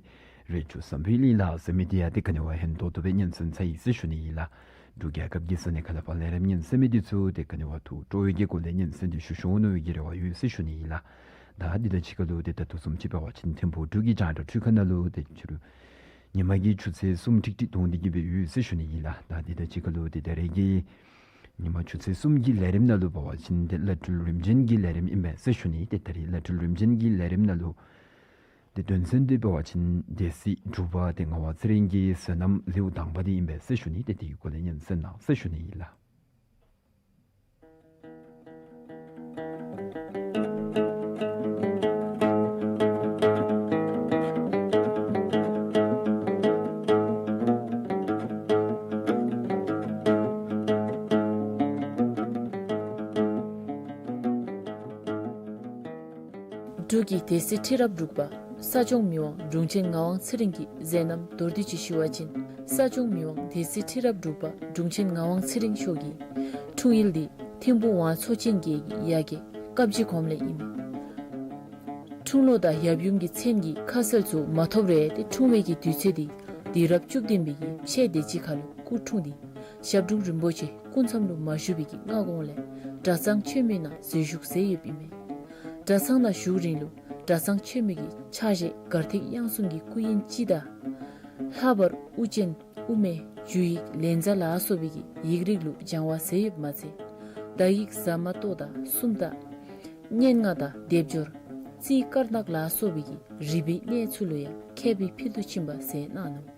རས་ཆུང་བསམ་འཕེལ་གླིང་ལགས་ཟེར་མི་འདི་ཡང་ཏེ་ག་ནི་བ་ཧན་ཏོང་ཏོ་སྦེ་ཉན་གསན་ཚར་ཡི་ཟེར་ཞུ་ནི་ཨིན་ལགས། འབྲུག་རྒྱལ་ཁབ་ཀྱི་ས་གནས་ཁག་ལས་ཕར་ལས་རིམ་ཉན་གསན་མི་འདི་ཚུ་ཏེ་ག་ནི་བ་ཐུགས་སྤྲོ་བའི་གི་སྒོ་ལས་ཉན་གསན་ཏེ་ཞུ་ཞུ་འོང་ནི་གི་རེ་བ་ཡོད་ཟེར་ཞུ་ནི་ཨིན་ལགས། ད་འདི་དང་གཅིག་ཁར་ལུ་ཏེ་ད་ལྟོ་བཟུམ་ཅིག་འབད་བ་ཅིན་ཐིམ་ཕུག་འབྲུག་གི་རྒྱང་བསྒྲགས་འཕྲུལ་ཁང་ནང་ལུ་ཏེ་ཕྱི་རུ་ཉིན་མ་གི་ཆུ་ཚོད་གསུམ་ཀྲིག་ཀྲི་འཐོན་ཏེ་གི་སྦེ་ཡོད་ཟེར་ཞུ་ནི་ཨིན་ལགས། ད་འདི་དང་གཅིག་ཁར་ལུ་ཏེ་ད་རེས་ཀྱི་ཉིན་མ་ཆུ་ཚོད་གསུམ་གྱི་ལས་རིམ་ནང་ལུ་འབད་བ་ཅིན་ཏེ་བླ་སྤྲུལ་རིམ་བྱོན་གྱི་ལས་རིམ་ཨིན་པས་ཟེར་ཞུ་ནི། ཏེ་ད་རེས་བླ་སྤྲུལ་རིམ་བྱོན་གྱི་ལས་རིམ་ནང་ལུ་ཏེ་དོན་ཚན་འདི་འབད་བ་ཅིན་སྡེ་སྲིད་འབྲུག་པ་ཏེ་ངག་དབང་ཚེ་རིང་གི་བསོད་ནམས་ལེའུ་དང་པ་འདི་ཨིན་པས་ཟེར་ཞུ་ནི། ཏེ་དེ་གི་སྐོར་ལས་ཉན་གསན་གནང་ཟེར་ཞུ་ནི་ཨིན་ལགས། སྡེ་སྲིད་ཁྲི་རབས་དྲུག་པ་ས་སྐྱོང་མི་དབང་དྲུང་ཆེན་ངག་དབང་ཚེ་རིང་གི་མཛད་རྣམ་མདོར་བསྡུས་ཅིག་ཞུ་བ་ཅིན། ས་སྐྱོང་མི་དབང་སྡེ་སྲིད་ཁྲི་རབས་དྲུག་པ་དྲུང་ཆེན་ངག་དབང་ཚེ་རིང་མཆོག་གི་འཁྲུངས་ཡུལ་འདི་ཐིམ་ཕུ་ཝང་ཚོ་ཅན་བརྒྱད་ཀྱི་ཡ་གྱལ་དཀར་སྦྱིས་གོངམ་ལས་ཨིན་མས། འཁྲུངས་ལོ་དང་ཡབ་ཡུམ་གྱི་མཚན་གྱི་ཁ་གསལ་ཚུ་མ་ཐོབ་རུང་ཏེ་འཁྲུངས་པའི་གི་དུས་ཚོད་འདི་དུས་རབས་བཅུ་བདུན་པའི་གི་ཕྱེད་དེ་ཅིག་ཁ་ལུ་སྐུ་འཁྲུངས་ཏེ་ཞབས་དྲུང་རིན་པོ་ཆེ་སྐུ་མཚམས་ལུ་མ་བཞུགས་པའི་གི་སྔ་གོང་ལས་གྲྭ་ཚང་ཆེན་མོའི་ནང་འཛུལ་ཞུགས་མཛད་ཡོདཔ་ཨིན་མས། གྲྭ་ཚང་ནང་བཞུགས་རིང་ལུ་གྲྭ་ཚང་ཆེན་མོའི་གི་ཕྱག་བཞེས་གར་ཐིག་དབྱངས་གསུམ་གྱི་སྐུ་དབྱིངས་སྤྱི་དང་། ལྷག་པར་དབུ་ཅན་དབུ་མེད་འཇུ་ཡིག་ལཉྫ་ལ་སོགས་པའི་གི་ཡིག་རིགས་ལུ་སྦྱང་བ་མཛད་ཡོདཔ་མ་ཚད། བརྡ་ཡིག་ཟ་མ་ཏོག་དང་སུམ་རྟགས། སྙན་ངག་དང་སྡེབ་སྦྱོར། རྩིས་དཀར་ནག་ལ་སོགས་པའི་གི་རིག་པའི་གནས་ཚུ་ལུ་ཡང་མཁས་པའི་ཕུལ་དུ་ཕྱིན་པ་མཛད་གནང་ནུག།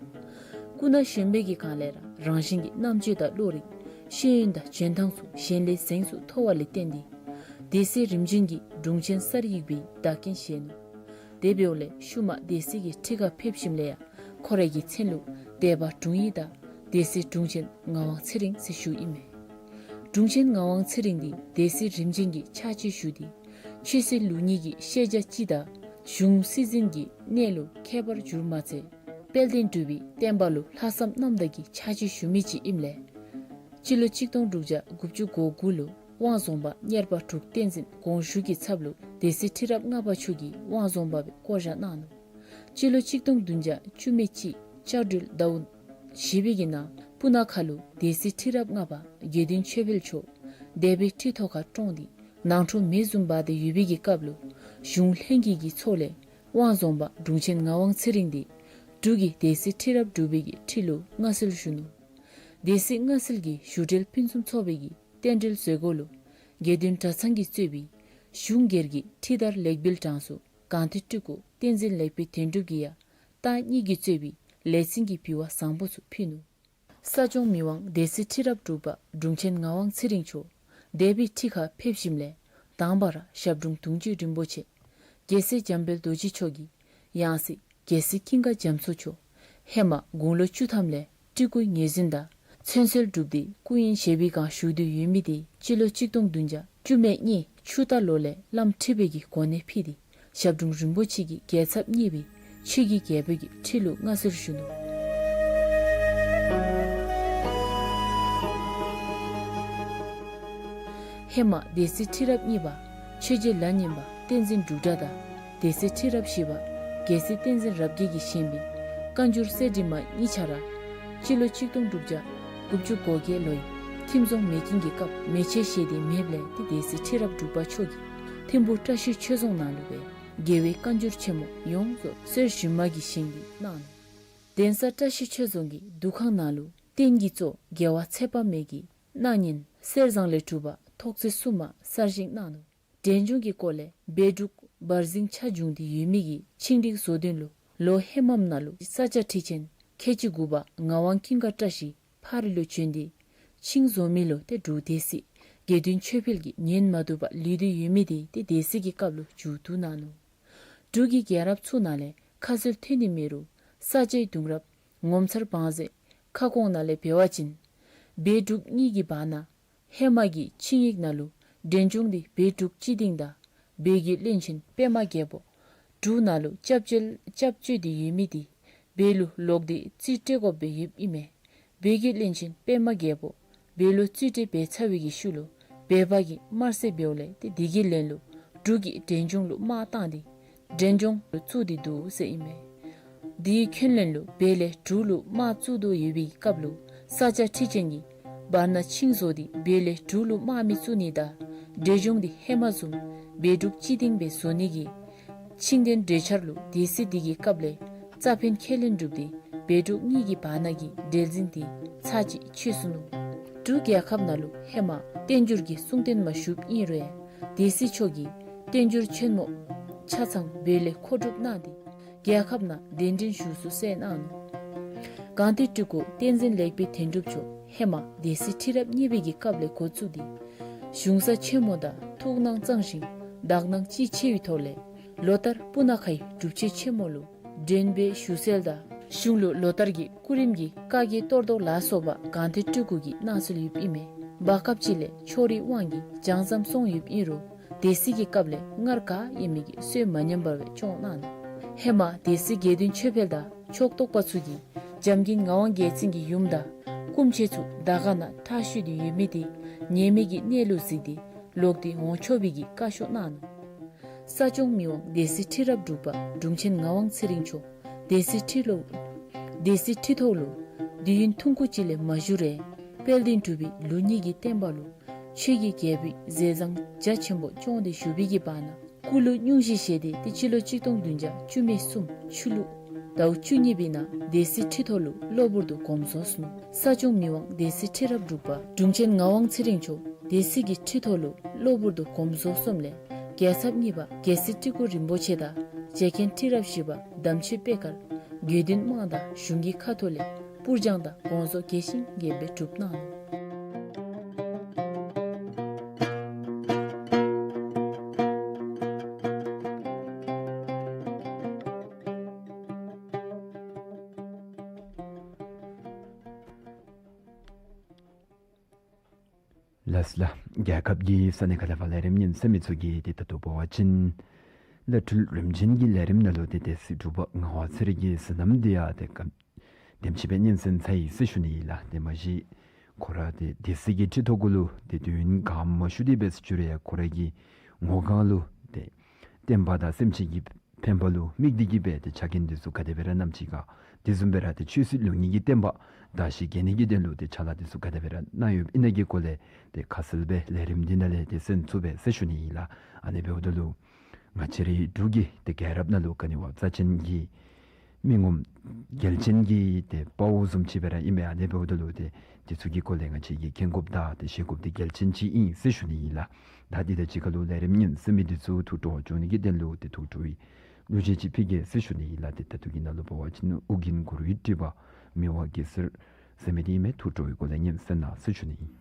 སྐུ་ན་གཞོན་པའི་གི་སྒང་ལས་ར་རང་བཞིན་གྱི་རྣམ་དཔྱོད་དང་བློ་རིག། ཤེས་ཡོན་དང་འཇོན་ཐངས་ཚུ་གཞན་ལས་གཟེངས་སུ་མཐོ་བ་ལས་བརྟེན་ཏེ་སྡེ་སྲིད་རིམ་བྱོན་གྱི་དྲུང་ཆེན་གསར་ཡིག་པའི་བདག་རྐྱེན་བཞེས་ནུག། དེ་འབདཝ་ལས་ཤུལ་མ་སྡེ་སྲིད་ཀྱི་ཁྲི་ཁར་ཕེབས་ཞིནམ་ལས་ཡང་ཁོ་རའི་གི་མཚན་ལུ་སྡེ་པ་དྲུང་ཡིག་དང་སྡེ་སྲིད་དྲུང་ཆེན་ངག་དབང་ཚེ་རིང་ཟེར་ཞུཝ་ཨིན་མས། དྲུང་ཆེན་ངག་དབང་ཚེ་རིང་འདི་སྡེ་སྲིད་རིམ་བྱོན་གྱི་ཕྱག་ཕྱིད་ཞུ་སྟེ་ཆོས་སྲིད་ལུགས་གཉིས་ཀྱི་ཤེས་བྱ་སྤྱི་དང་གཞུང་སྲིད་འཛིན་གྱི་གནས་ལུ་མཁས་པར་གྱུར་མ་ཚད། དཔལ་ལྡན་འབྲུག་པའི་བསྟན་པ་ལུ་ལྷག་བསམ་རྣམ་དག་གི་ཕྱག་ཕྱིད་ཞུ་མི་ཅིག་ཨིནམ་ལས། སྤྱི་ལོ་གཅིག་སྟོང་དྲུག་བརྒྱ་དགུ་བཅུ་གོ་དགུ་ལུ་དབང་རྫོངཔ་གཉེར་པ་དྲུག་བསྟན་འཛིན་དགོངས་ཞུ་གི་ཚབ་ལུ་སྡེ་སྲིད་ཁྲི་རབས་ལྔ་པ་མཆོག་གིས་དབང་རྫོངཔ་སྦེ་བསྐོ་བཞག་གནང་ནུག། སྤྱི་ལོ་གཅིག་སྟོང་བདུན་བརྒྱ་བཅུ་མེད་གཅིག་ལྕགས་སྦྲུལ་ཟླཝ་བཞི་པའི་གི་ནང་སྤུ་ན་ཁ་ལུ་སྡེ་སྲིད་ཁྲི་རབས་ལྔ་པ་དགེ་འདུན་ཆོས་འཕེལ་མཆོག་སྡེ་པའི་ཁྲི་ཐོག་ཁར་བཀྲོངས་ཏེ་ནང་ཁྲོ་མེ་བཟུམ་འབར་ཏེ་ཡོད་པའི་གི་སྐབས་ལུ་གཞུང་ལྷན་རྒྱས་ཀྱི་ཚོགས་ལས་དབང་རྫོངཔ་དྲུང་ཆེན་ངག་དབང་ཚེ་རིང་འདི་འབྲུག་གི་སྡེ་སྲིད་ཁྲི་རབས་དྲུག་པའི་གི་ཁྲི་ལུ་མངའ་གསོལ་ཞུ་ནུག། སྡེ་སྲིད་མངའ་གསོལ་གྱི་ཞུ་འབྲེལ་ཕུན་སུམ་ཚོགས་པའི་གི་རྟེན་འབྲེལ་བཟོ་སྒོ་ལུ་དགེ་འདུན་གྲྭ་ཚང་གིས་གཙོས་པའི་གཞུང་སྒེར་གྱི་ཁྲི་དར་ལེགས་འབུལ་གྲངས་སུ་སྒང་སྟེང་སྤྲུལ་སྐུ་བསྟན་འཛིན་ལེགས་པའི་དོན་གྲུབ་ཀྱིས་ཡང་རྟགས་གཉིས་ཀྱིས་གཙོས་པའི་ལས་ཚན་གྱི་འབུལ་བ་བཟང་པོ་ཚུ་ཕུལ་ནུག། ས་སྐྱོང་མི་དབང་སྡེ་སྲིད་ཁྲི་རབས་དྲུག་པ་དྲུང་ཆེན་ངག་དབང་ཚེ་རིང་མཆོག་སྡེ་པའི་ཁྲི་ཁར་ཕེབས་ཞིནམ་ལས་དང་པ་ར་ཞབས་དྲུང་དུང་སྐྱེས་རིན་པོ་ཆེ་རྒྱལ་སྲས་འཇམ་དཔལ་རྡོ་རྗེ་མཆོག་གི་ཡང་སྲིད་རྒྱལ་སྲས་ཀུན་དགའ་རྒྱ་མཚོ་མཆོག་ཧེ་མ་དགུང་ལོ་བཅུ་ཐམ་ལས་སྤྲུལ་སྐུ་ངོས་འཛིན་དང་མཚན་གསོལ་གྲུབ་སྟེ་སྐུ་དབྱིངས་བཞེས་པའི་སྒང་བཞུགས་ཏེ་ཡོད་མི་དེ་སྤྱི་ལོ་གཅིག་སྟོང་བདུན་བརྒྱ་བཅུ་མེད་གཉིས་ཆུ་རྟ་ལོ་ལས་བླམ་ཁྲི་པའི་གི་གོ་གནས་ཕུལ་ཏེ་ཞབས་དྲུང་རིན་པོ་ཆེ་གི་རྒྱལ་ཚབ་གཉིས་པའི་ཆོས་ཀྱི་རྒྱལ་པོའི་གི་ཁྲི་ལུ་མངའ་གསོལ་ཞུ་ནུག། ཧེ་མ་སྡེ་སྲིད་ཁྲི་རབས་གཉིས་པ་ཆོས་རྗེ་ལ་སྙན་པ་བསྟན་འཛིན་འབྲུག་སྒྲ་དང་སྡེ་སྲིད་ཁྲི་རབས་བཞི་པ་རྒྱལ་སྲས་བསྟན་འཛིན་རབ་རྒྱས་ཀྱི་བཞེངས་པའི་བཀའ་འགྱུར་གསེར་བྲིས་མ་གཉིས་ཆ་ར་སྤྱི་ལོ་གཅིག་སྟོང་དྲུག་བརྒྱ་དགུ་བཅུ་གོ་བརྒྱད་ལོའི་ཐིམ་རྫོང་མེ་སྐྱོན་གྱི་སྐབས་མེ་མཆོད་བཞེས་ཏེ་མེདཔ་ལས་ཏེ་སྡེ་སྲིད་ཁྲི་རབས་དྲུག་པ་མཆོག་གིས་ཐིམ་ཕུ་བཀྲ་ཤིས་ཆོས་རྫོང་ནང་ལུ་སྦེ་རྒྱལ་བའི་བཀའ་འགྱུར་ཆེན་མོ་ཡོངས་རྫོགས་གསེར་ཞུན་མ་གིས་བཞེངས་ཏེ་གནང་ནུག། གདན་ས་བཀྲ་ཤིས་ཆོས་རྫོང་གི་འདུ་ཁང་ནང་ལུ་རྟེན་གྱི་གཙོ་རྒྱལ་བ་ཚེ་དཔག་མེད་ཀྱི་སྣང་བརྙན་གསེར་ཟངས་ལས་གྲུབ་པ་ཐོག་བརྩེགས་གསུམ་མ་གསར་བཞེངས་གནང་ནུག། འབྲས་ལྗོངས་ཀྱི་སྐོར་ལས་སྦས་འབྲུག་འབར་འཛིང་ཆ་འབྱུང་སྟེ་ཡོད་མི་གི་ཆིངས་སྒྲིག་བཟོ་དོན་ལུ་ལོ་ཧེ་མམ་ནང་ལུ་ས་སྐྱ་ཁྲི་ཆེན་ཁལ་གཅིག་དགུ་པ་ངག་དབང་ཀུན་དགའ་བཀྲ་ཤིས་ཕག་རི་ལུ་བྱོན་ཏེ་ཆིངས་བཟོ་མི་ལུ་ཏེ་འབྲུག་སྡེ་སྲིད་དགེ་འདུན་ཆོས་འཕེལ་གྱིས་ཉན་མ་བཏུབ་པར་ལུས་ཏེ་ཡོད་མི་དེ་ཏེ་སྡེ་སྲིད་ཀྱི་སྐབས་ལུ་མཇུག་བསྡུ་གནང་ནུག། འབྲུག་གི་རྒྱལ་རབས་ཚུ་ནང་ལས་ཁ་གསལ་ཐོན་ནི་མེད་རུང་ས་སྐྱའི་གདུང་རབས་ངོ་མཚར་བང་མཛོད་ཁ་སྐོང་ནང་ལས་འབད་བ་ཅིན་སྦས་འབྲུག་གཉིས་ཀྱི་བར་ན་ཧེ་མ་གི་ཆིངས་ཡིག་ནང་ལུ་འབྲས་ལྗོངས་འདི་སྦས་འབྲུག་སྤྱི་ཏིང་དང་སྦས་ཀྱི་བློན་ཆེན་པདྨ་རྒྱལ་པོ་འབྲུག་ནང་ལུ་སྐྱབས་བཅོལ་སྐྱབས་བཅོལ་ཏེ་ཡོད་མི་དེ་སྦས་ལུ་ལོག་སྟེ་རྩིས་སྤྲོད་དགོཔ་སྦེ་ཡོདཔ་ཨིན་མས། སྦས་ཀྱི་བློན་ཆེན་པདྨ་རྒྱལ་པོ་སྦས་ལུ་རྩིས་སྤྲོད་འབད་ཚར་བའི་གི་ཤུལ་ལུ་སྦས་པ་གིས་དམར་གསོད་འབདཝ་ལས་ཏེ་དེ་གི་ལན་ལུ་འབྲུག་གིས་འབྲས་ལྗོངས་ལུ་དམག་བཏང་སྟེ་འབྲས་ལྗོངས་ལུ་བཙུགས་ཏེ་འདུག་ཟེར་ཨིན་མས། དེའི་འཁོན་ལན་ལུ་སྦས་ལས་འབྲུག་ལུ་དམག་བཙུགས་དོ་ཡོད་པའི་སྐབས་ལུ་ས་སྐྱ་ཁྲི་ཆེན་གྱིས་བར་ན་ཆིངས་བཟོ་སྟེ་སྦས་ལས་འབྲུག་ལུ་དམག་མི་བཙུགས་ནི་དང་འབྲས་ལྗོངས་འདི་ཧེ་མ་བཟུམ་སྦས་འབྲུག་སྤྱི་ཏིང་སྦེ་བཟོ་ནི་གི་ཆིངས་དོན་གྲོས་འཆར་ལུ་སྡེ་སྲིད་དེ་གི་སྐབས་ལས་རྩ་ཕན་ཁས་ལེན་གྲུབ་སྟེ་སྦས་འབྲུག་གཉིས་ཀྱི་བར་ན་གི་འབྲེལ་འཛིང་དེ་ཚར་གཅིག་ཆད་སོ་ནུག། འབྲུག་རྒྱལ་ཁབ་ནང་ལུ་ཧེ་མ་བསྟན་འགྱུར་གྱི་གསུང་རྟེན་མ་བཞུགསཔ་ཨིན་རུང་སྡེ་སྲིད་མཆོག་གིས་བསྟན་འགྱུར་ཆེན་མོ་ཆ་ཚང་སྦས་ལས་མཁོ་སྒྲུབ་གནང་སྟེ་རྒྱལ་ཁབ་ནང་གདན་འདྲེན་ཞུ་ཚུགས་ཟེར་གནང་ནུག། སྒང་སྟེང་སྤྲུལ་སྐུ་བསྟན་འཛིན་ལེགས་པའི་དོན་གྲུབ་མཆོག་ཧེ་མ་སྡེ་སྲིད་ཁྲི་རབས་གཉིས་པའི་གི་སྐབས་ལས་འགོ་བཙུགས་ཏེ་གཞུང་ས་ཆེན་མོ་དང་ཐུགས་སྣང་གཙང་ཞིང་དག་སྣང་ཅིག་ཆེ་བའི་ཐོག་ལས་ལོ་ལྟར་སྤུ་ན་ཁའི་སྒྲུབ་མཆོད་ཆེན་མོ་ལུ་འདྲེན་པའི་ཞུ་སྲོལ་དང་གཞུང་ལུ་ལོ་ལྟར་གྱི་སྐུ་རིམ་གྱི་བཀའ་བརྒྱད་གཏོར་བཟློག་ལ་སོགས་པ་སྒང་སྟེང་སྤྲུལ་སྐུ་གིས་གནང་སྲོལ་ཡོདཔ་ཨིན་མས། བར་སྐབས་ཅིག་ལས་ཕྱོགས་རིས་དབང་གིས་བྱང་ཙམ་སོང་ཡོདཔ་ཨིན་རུང་ སྡེ་སྲིད་ཀྱི་སྐབས་ལས་སྔར་ག་ཨིན་མི་གི་སྲོལ་མ་ཉམས་པར་སྦེ་སྐྱོང་གནང་ནུག། ཧེ་མ་སྡེ་སྲིད་དགེ་འདུན་ཆོས་འཕེལ་དང་ཕྱོགས་གཏོགས་པ་ཚུ་གིས་བྱམས་མགོན་ངག་དབང་རྒྱལ་མཚན་གྱི་ཡུམ་དང་སྐུ་མཆེད་ཚུ་དར་དཀར་ནང་མཐའ་བཤུད་དེ་ཡོད་མི་དེ་ཉེས་མེད་ཀྱི་གནས་ལུ་གཟིགས་ཏེ་ལོག་སྟེ་འོང་ཆོག་པའི་གི་བཀའ་ཤོག་གནང་ནུག། ས་སྐྱོང་མི་དབང་སྡེ་སྲིད་ཁྲི་རབས་དྲུག་པ་དྲུང་ཆེན་ངག་དབང་ཚེ་རིང་མཆོག་སྡེ་སྲིད་ཁྲི་ལུ་སྡེ་སྲིད་ཁྲི་ཐོག་ལུ་དུས་ཡུན་ཐུང་ཀུ་ཅིག་ལས་མ་བཞུགས་རུང་དཔལ་ལྡན་འབྲུག་པའི་ལུགས་གཉིས་ཀྱི་བསྟན་པ་ལུ་ཆོས་ཀྱི་རྒྱལ་པོའི་ཟས་གཙང་རྒྱ་ཆེན་པོ་སྐྱོང་སྟེ་བཞུགས་པའི་གི་བར་ན་སྐུ་ལུས་སྙུང་གཞི་བཞེས་ཏེ་ཏེ་སྤྱི་ལོ་གཅིག་སྟོང་བདུན་བརྒྱ་བཅུ་མེད་གསུམ་ཆུ་ལུག་ཟླཝ་བཅུ་གཉིས་པའི་ནང་སྡེ་སྲིད་ཁྲི་ཐོག་ལུ་གློ་བུར་དུ་དགོངས་རྫོགས་སོ་ནུག། ས་སྐྱོང་མི་དབང་སྡེ་སྲིད་ཁྲི་རབས་དྲུག་པ་དྲུང་ཆེན་ངག་དབང་ཚེ་རིང་མཆོག་སྡེ་སྲིད་ཀྱི་ཁྲི་ཐོག་ལུ་གློ་བུར་དུ་དགོངས་རྫོགས་སོངམ་ལས་རྒྱལ་ཚབ་གཉིས་པ་རྒྱལ་སྲས་སྤྲུལ་སྐུ་རིན་པོ་ཆེ་དང་རྗེ་མཁན་ཁྲི་རབས་བཞི་པ་དམ་ཆོས་པད་དཀར་དགེ་འདུན་དམངས་དང་གཞུང་གི་ཁ་ཐུག་ལས་སྤུར་སྦྱང་དང་དགོངས་རྫོགས་རྒྱས་ཤིང་རྒྱས་པར་སྒྲུབ་གནང་ནུག། ལགས་ལགས། རྒྱལ་ཁབ་ཀྱི་ས་གནས་ཁག་ལས་ཕར་ལས་རིམ་ཉན་གསན་མི་ཚུ་གིས་ཏེ་ད་ལྟོ་འབད་བ་ཅིན་བླ་སྤྲུལ་རིམ་བྱོན་གྱི་ལས་རིམ་ནང་ལུ་ཏེ་སྡེ་སྲིད་དྲུག་པ་ངག་དབང་ཚེ་རིང་གི་ཟེར་རྣམ་འདི་ཡང་ཏེ་ག་དེམ་ཅིག་སྦེ་ཉན་གསན་ཚར་ཡི་ཟེར་ཞུ་ནི་ཨིན་ལགས། ཏེ་མ་གཞི་ཁོ་ར་ཏེ་སྡེ་སྲིད་ཀྱི་ཁྲི་ཐོག་གུ་ལུ་ཏེ་དུས་ཡུན་གང་མ་བཞུགས་ཏེ་འབད་ས་ཅིག་རུང་ཡང་ཁོ་ར་གི་ངོ་གང་ལུ་ཏེ་བསྟན་པ་དང་སེམས་ཅན་གྱི་ཕན་པ་ལུ་དམིགས་ཏེ་གིས་སྦེ་ཏེ་ཕྱག་འགན་འདི་ཚུ་ག་དེ་སྦེ་ར་གནངམ་ཅིག་ག་དེ་བཟུམ་སྦེ་ར་ཏེ་ཆོས་སྲིད་ལུགས་གཉིས་ཀྱི་བསྟན་པ་དར་ཞིང་རྒྱས་ནི་གི་དོན་ལུ་ཏེ་ཕྱག་ལཱ་འདི་ཚུ་ག་དེ་སྦེ་ར་གནང་ཡོདཔ་ཨིན་ན་གི་སྐོར་ལས་ཏེ་ཁ་གསལ་སྦེ་ལས་རིམ་འདི་ནང་ལས་ཏེ་གསན་ཚུགས་པས་ཟེར་ཞུ་ནི་ཨིན་ལགས། ཨ་ནི་འབདཝ་ད་ལུ་ང་བཅས་རའི་འབྲུག་གི་ཏེ་རྒྱལ་རབས་ནང་ལུ་ག་ནི་བ་རྩ་ཅན་གྱི་མི་ངོམ་རྒྱལ་ཆེན་གྱི་ཏེ་དཔའ་བོ་བཟུམ་ཅིག་སྦེ་ར་ཨིན་པས། ཨ་ནི་འབདཝ་ད་ལུ་ཏེ་དེ་ཚུ་གི་སྐོར་ལས་ང་བཅས་ཀྱིས་མཁྱེན་དགོཔ་དང་ཏེ་ཤེས་དགོཔ་འདི་གལ་ཆེན་ཅིག་ཨིན་ཟེར་ཞུ་ནི་ཨིན་ལགས། ད་འདི་དང་གཅིག་ཁར་ལུ་ལས་རིམ་ཉན་གསན་མི་འདི་ཚུ་ཐུགས་སྤྲོ་བ་བྱུང་ནི་གི་དོན་ལུ་ཏེ་ཐུགས་སྤྲོ་བའི་གླུ་གཞས་ཅིག་ཕུལ་གེ་ཟེར་ཞུ་ནི་ཨིན་ལགས། ཏེ་ད་ལྟོ་གི་ནང་ལུ་འབད་བ་ཅིན་ཨོ་རྒྱན་གུ་རུའི་སྤྲུལ་པ་མི་དབང་གེ་སར་ཟེར་མི་འདི་ཨིན་མས། ཐུགས་སྤྲོ་བའི་སྒོ་ལས་ཉན་གསན་གནང་ཟེར་ཞུ་ནི་ཨིན།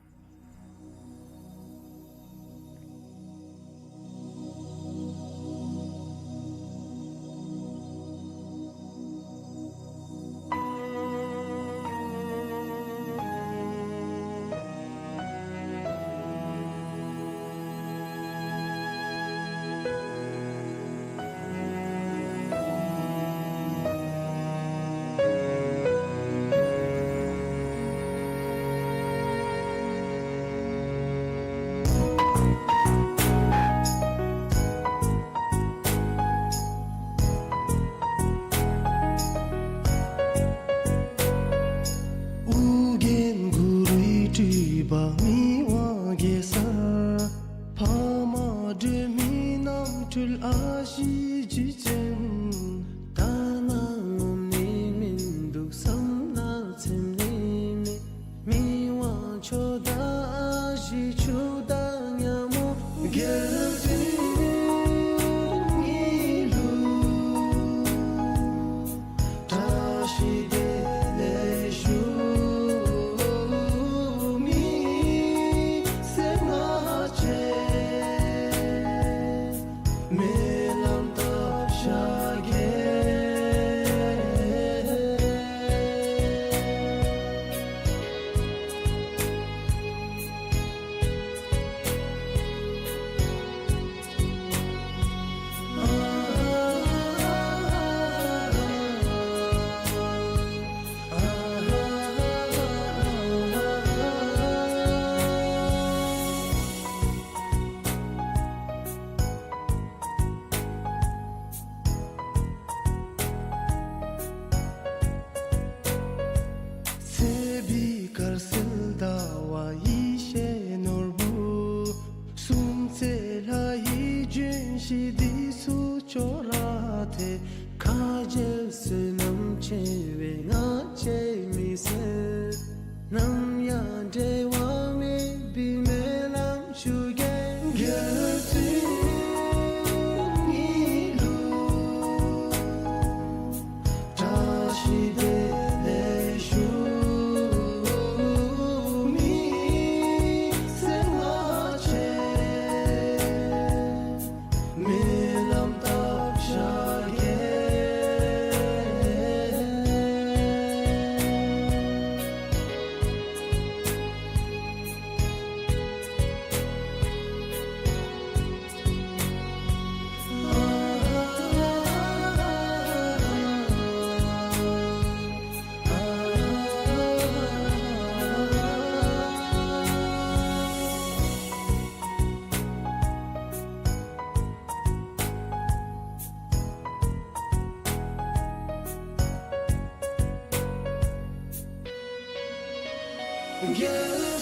ལགས་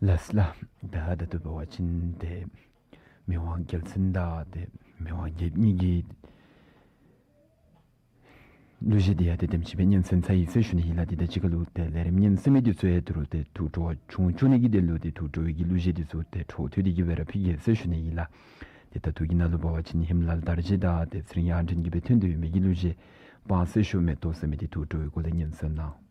ལགས། ད་ད་ལྟོ་འབད་བ་ཅིན་ཏེ་མི་དབང་རྒྱལ་མཚན་དང་ཏེ་མི་དབང་རྒྱལཔོ་གཉིས་ཀྱི་གླུ་གཞས་འདི་ཡང་ཏེ་དེམ་ཅིག་སྦེ་ཉན་གསན་ཚར་ཡི་ཟེར་ཞུ་ནི་ཨིན་ལགས། ཏེ་ད་ཅི་ཁ་ལུ་ཏེ་ལས་རིམ་ཉན་གསན་མི་འདི་ཚུ་ཡང་ད་རུང་ཏེ་ཐུགས་སྤྲོ་བ་ཆུང་ཆུང་ནི་གི་དོན་ལུ་ཏེ་ཐུགས་སྤྲོ་བའི་གི་གླུ་གཞས་འདི་ཚུ་ཏེ་འཕྲོ་མཐུད་དེ་གི་སྦེ་ར་ཕུལ་གེ་ཟེར་ཞུ་ནི་ཨིན་ལགས། ཏེ་ད་ལྟོ་གི་ནང་ལུ་འབད་བ་ཅིན་ཧེ་མ་ལས་དར་རྒྱས་དང་ཏེ་ཚེ་རིང་དབྱངས་སྒྲོན་གྱིས་སྦེ་ཐོན་ཏེ་ཡོད་མི་གི་གླུ་གཞས་སྤང་སེར་ཤོག་མེ་ཏོག་ཟེར་མི་འདི་ཐུགས་སྤྲོ་བའི་སྒོ་ལས་ཉན་གསན་གནང་།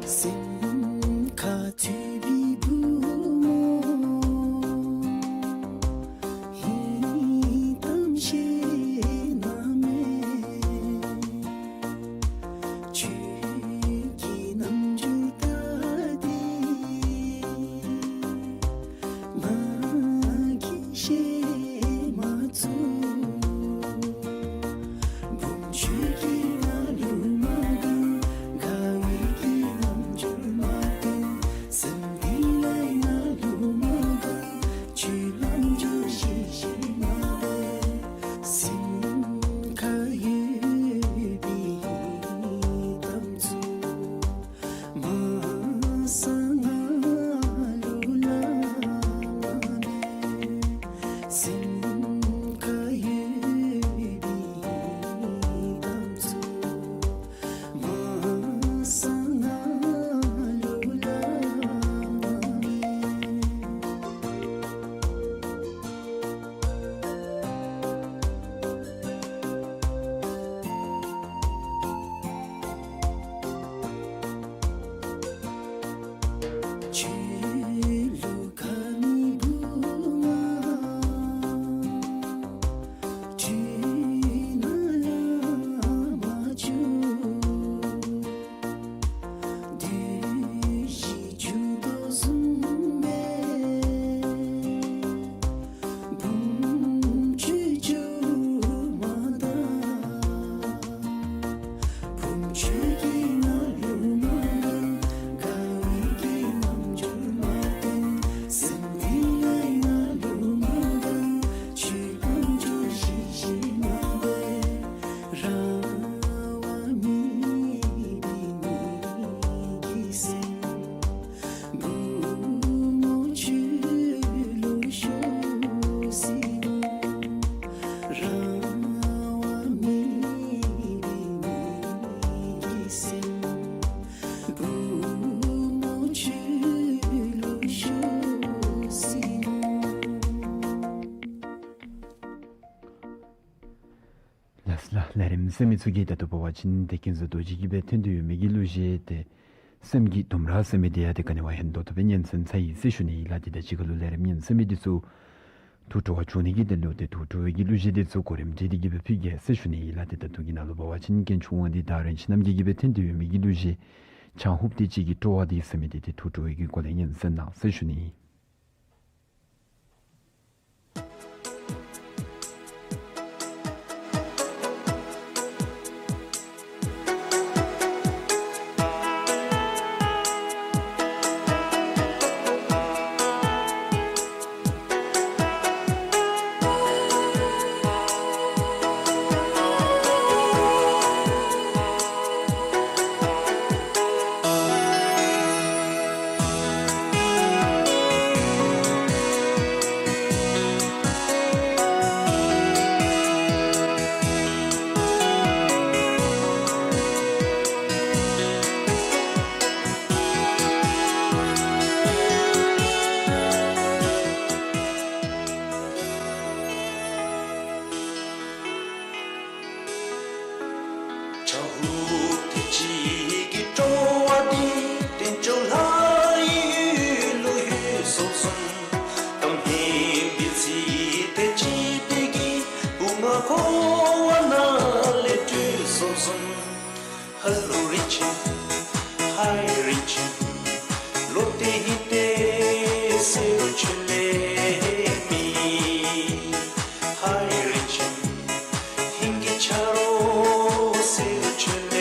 སེམས་ཁ་ཐུབ་པའི་བུ་མོ། ཧིང་གཏམ་བཤད་ན་མེད། ཁྱོད་ཀྱི་རྣམ་འགྱུར་ལྟ་སྟེ། ང་གིས་བཤད་མ་ཚུགས། བུམོ་ཁྱོད་ཀྱིས་ང་ལུ་མ་དགའ། དགའ་བའི་གི་རྣམ་འགྱུར་མ་སྟོན། སེམས་འདི་ལས་ང་ལུ་མ་དགའ། ཁྱོད་རྣམ་འགྱུར་ཞིབ་ཞིབ་མ་སྟོན། སེམས་ཁར་ཡོད་པའི་གཏམ་ཚུ་མ་གསང་ང་ལུ་སླབ་མས། སེམས་ཁར་ཡོད་པའི་གཏམ་ཚུ་མ་གསང་ང་ལུ་སླབ་མས། ཁྱོད་ལུ་དགའ་མི་བུ་ང་ཁྱོད་ནང་ལུ་མ་བཅུག། བདུད་བཞི་བཅུག་དོ་བཟུམ་སྦེ་བུམོ་ཁྱོད་བཅུག་མ་ད། བུམོ་ཁྱོད་ཀྱིས་ང་ལུ་མ་དགའ། དགའ་བའི་གི་རྣམ་འགྱུར་མ་སྟོན། སེམས་འདི་ལས་ང་ལུ་མ་དགའ། ཁྱོད་རྣམ་འགྱུར་ཞིབ་ཞིབ་མ་སྟོན། རང་དབང་མེད་པའི་མི་གི་སེམས། བུམོ་ཁྱོད་ལུ་ཤོར་སོ་ནུག། རང་དབང་མེད་པའི་མི་གི་སེམས། བུམོ་ཁྱོད་ལུ་ཤོར་སོ་ནུག། ལགས་ལགས། ལས་རིམ་གསན་མི་ཚུ་གིས་ད་ལྟོ་འབད་བ་ཅིན་ཏེ་མཁྱེན་བརྩེ་རྡོ་རྗེ་གིས་སྦེ་འཐེན་ཏེ་ཡོད་མི་གི་གླུ་གཞས་ཏེ་སེམས་ཀྱི་ལྡུམ་ར་ཟེར་མི་འདི་ཡང་ཏེ་ག་ནི་བ་ཧན་ཏོང་ཏོ་སྦེ་ཉན་གསན་ཚར་ཡི་ཟེར་ཞུ་ནི་ཨིན་ལགས། ཏེ་ད་ཅི་ཁ་ལུ་ལས་རིམ་ཉན་གསན་མི་འདི་ཚུ་ཐུགས་སྤྲོ་བ་བྱུང་ནི་གི་དོན་ལུ་ཏེ་ཐུགས་སྤྲོ་བའི་གི་གླུ་གཞས་འདི་ཚུ་གོ་རིམ་སྒྲིག་སྟེ་གི་སྦེ་ཕུལ་གེ་ཟེར་ཞུ་ནི་ཨིན་ལགས། ཏེ་ད་ལྟོ་གི་ནང་ལུ་འབད་བ་ཅིན་དགེ་འདུན་ཆོས་དབང་འདི་ད་རིན་ཆེན་རྣམ་རྒྱལ་གྱིས་སྦེ་འཐེན་ཏེ་ཡོད་མི་གི་གླུ་གཞས་བྱང་ཧུབ་སྟེ་གཅིག་གི་སྤྲོ་བ་འདི་ཟེར་མི་འདི་ཏེ་ཐུགས་སྤྲོ་བའི་གི་སྒོ་ལས་ཉན་གསན་གནང་ཟེར་ཞུ་ནི་ཨིན། བྱང་ཧུབ་སྟེ་གཅིག་གི་སྤྲོ་བ་འདི་དལ་འབྱོར་ལྷ་ཡི་ཡུལ་ལུ་ལྷོད་སོང་བཟུམ། གཏམ་སྙན་པའི་ཚིག་དེ་གཅིག་པོ་གིས་བུ་ང་འཁོར་བ་ནང་ལས་སྒྲོལ་སོང་བཟུམ། ཧ་ལོ་རིན་ཆེན། ཧའི་རིན་ཆེན། བློ་གཏད་ཧིང་གཏད་ཟེར་རུང་ཁྱོད་ལས་མེད། ཧའི་རིན་ཆེན། ཧིང་གི་ཆ་རོགས་ཟེར་རུང་ཁྱོད་ལས་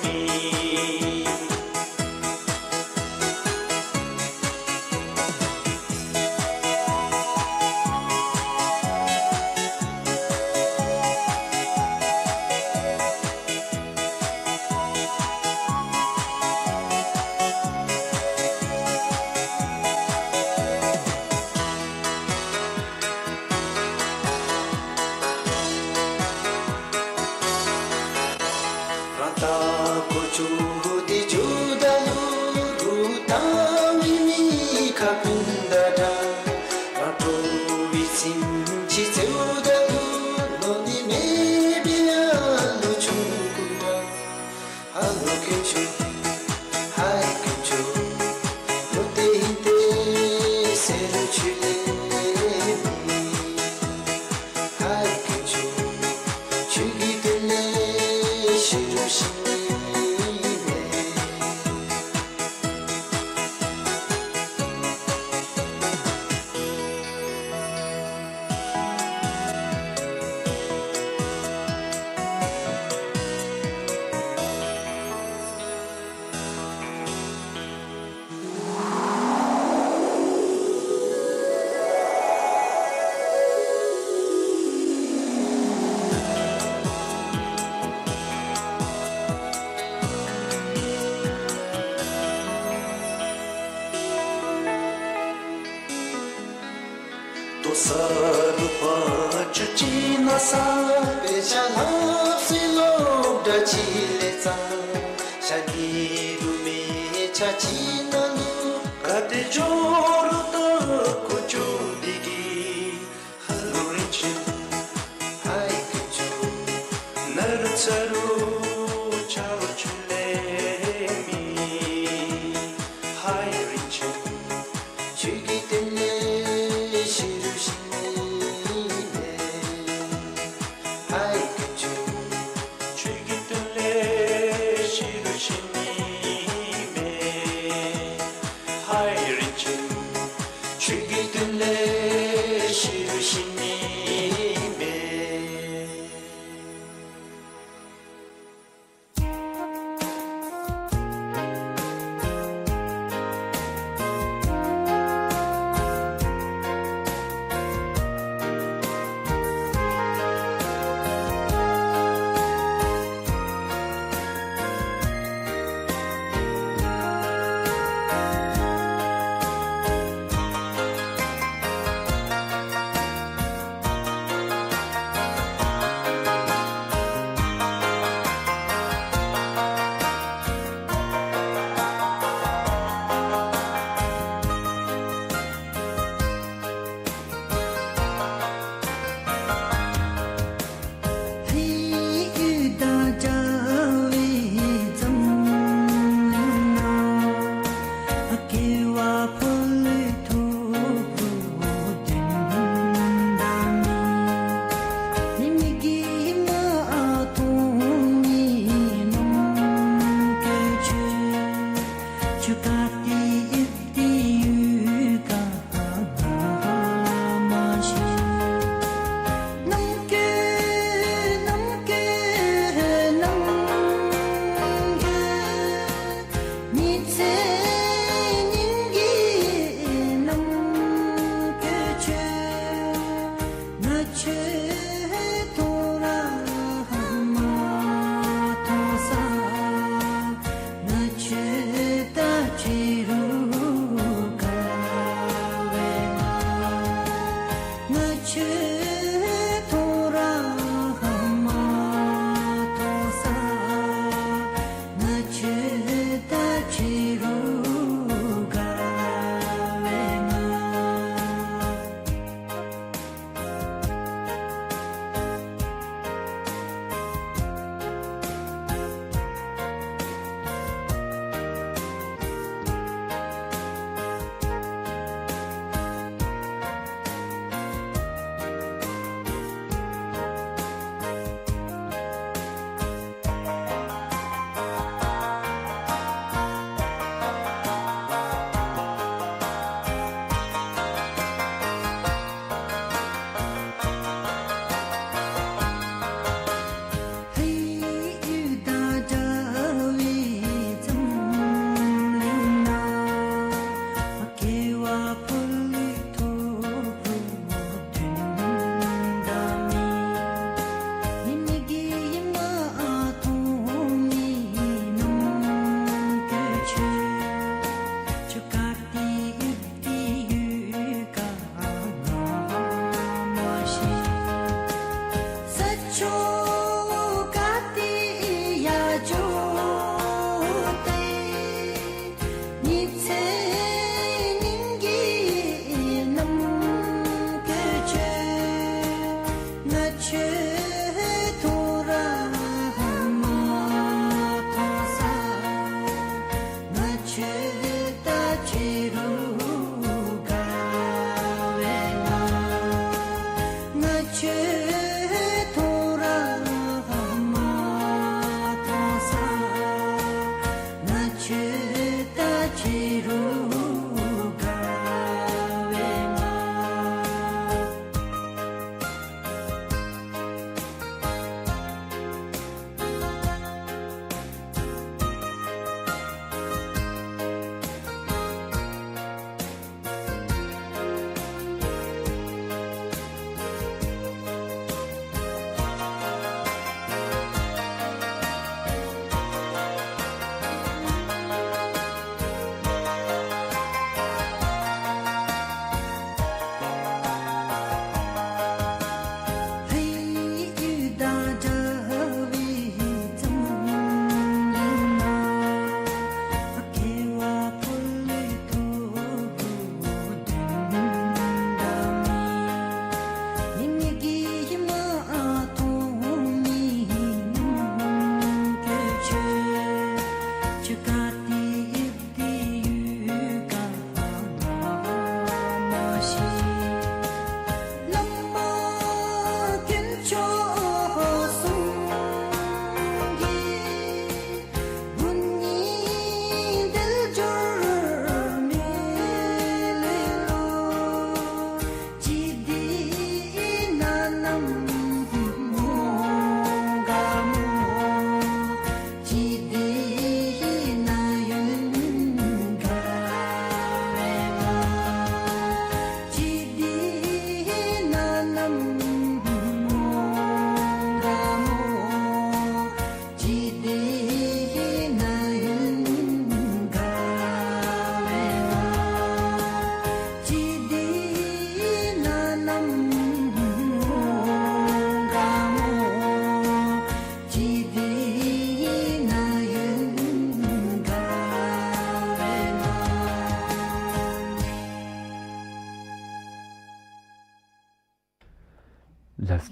མེད། རང་ལྟ་བུ་ཆུང་ཀུ་འདི་འགྱོ་ད་ལུ་རུ་བཏང་མི་མི་ཁ་ཀུན་ད་དྲག། རང་སྤྲོ་བའི་སེམས་ཅིག་རྩེཝ་ད་ལུ་གནོད་ནི་མེད་པའི་ཨ་ལུ་ཆུང་ཀུ་འདྲ། ཨ་ལུ་དཀོན་མཆོག། ཆ་ནི་དུ་མེ་ཆ་ཅི་ན་ལུ་ག་ཏེ་འགྱོ་རུང་ད་ཀུ་ཅུ་འདི་གི་ཧ་ལུ་རིན་ཆེན་ཧའི་ཀུ་ཅུ་ནཱ་རུ་ཚ་རུ་ཆ་རུ་ཆུ་ལེ་མི་ཧའི་རིན་ཆེན་ཁྱོད་ཀྱི་དོན་ལས་ཤི་རུང་ཤི་ནི་མེད། ཧའི་ཀུ་ཅུ་ཁྱོད་ཀྱི་དོན་ལས་ཤི་རུང་ཤི་ནི་མེད། ཧའི་རིན་ཆེན་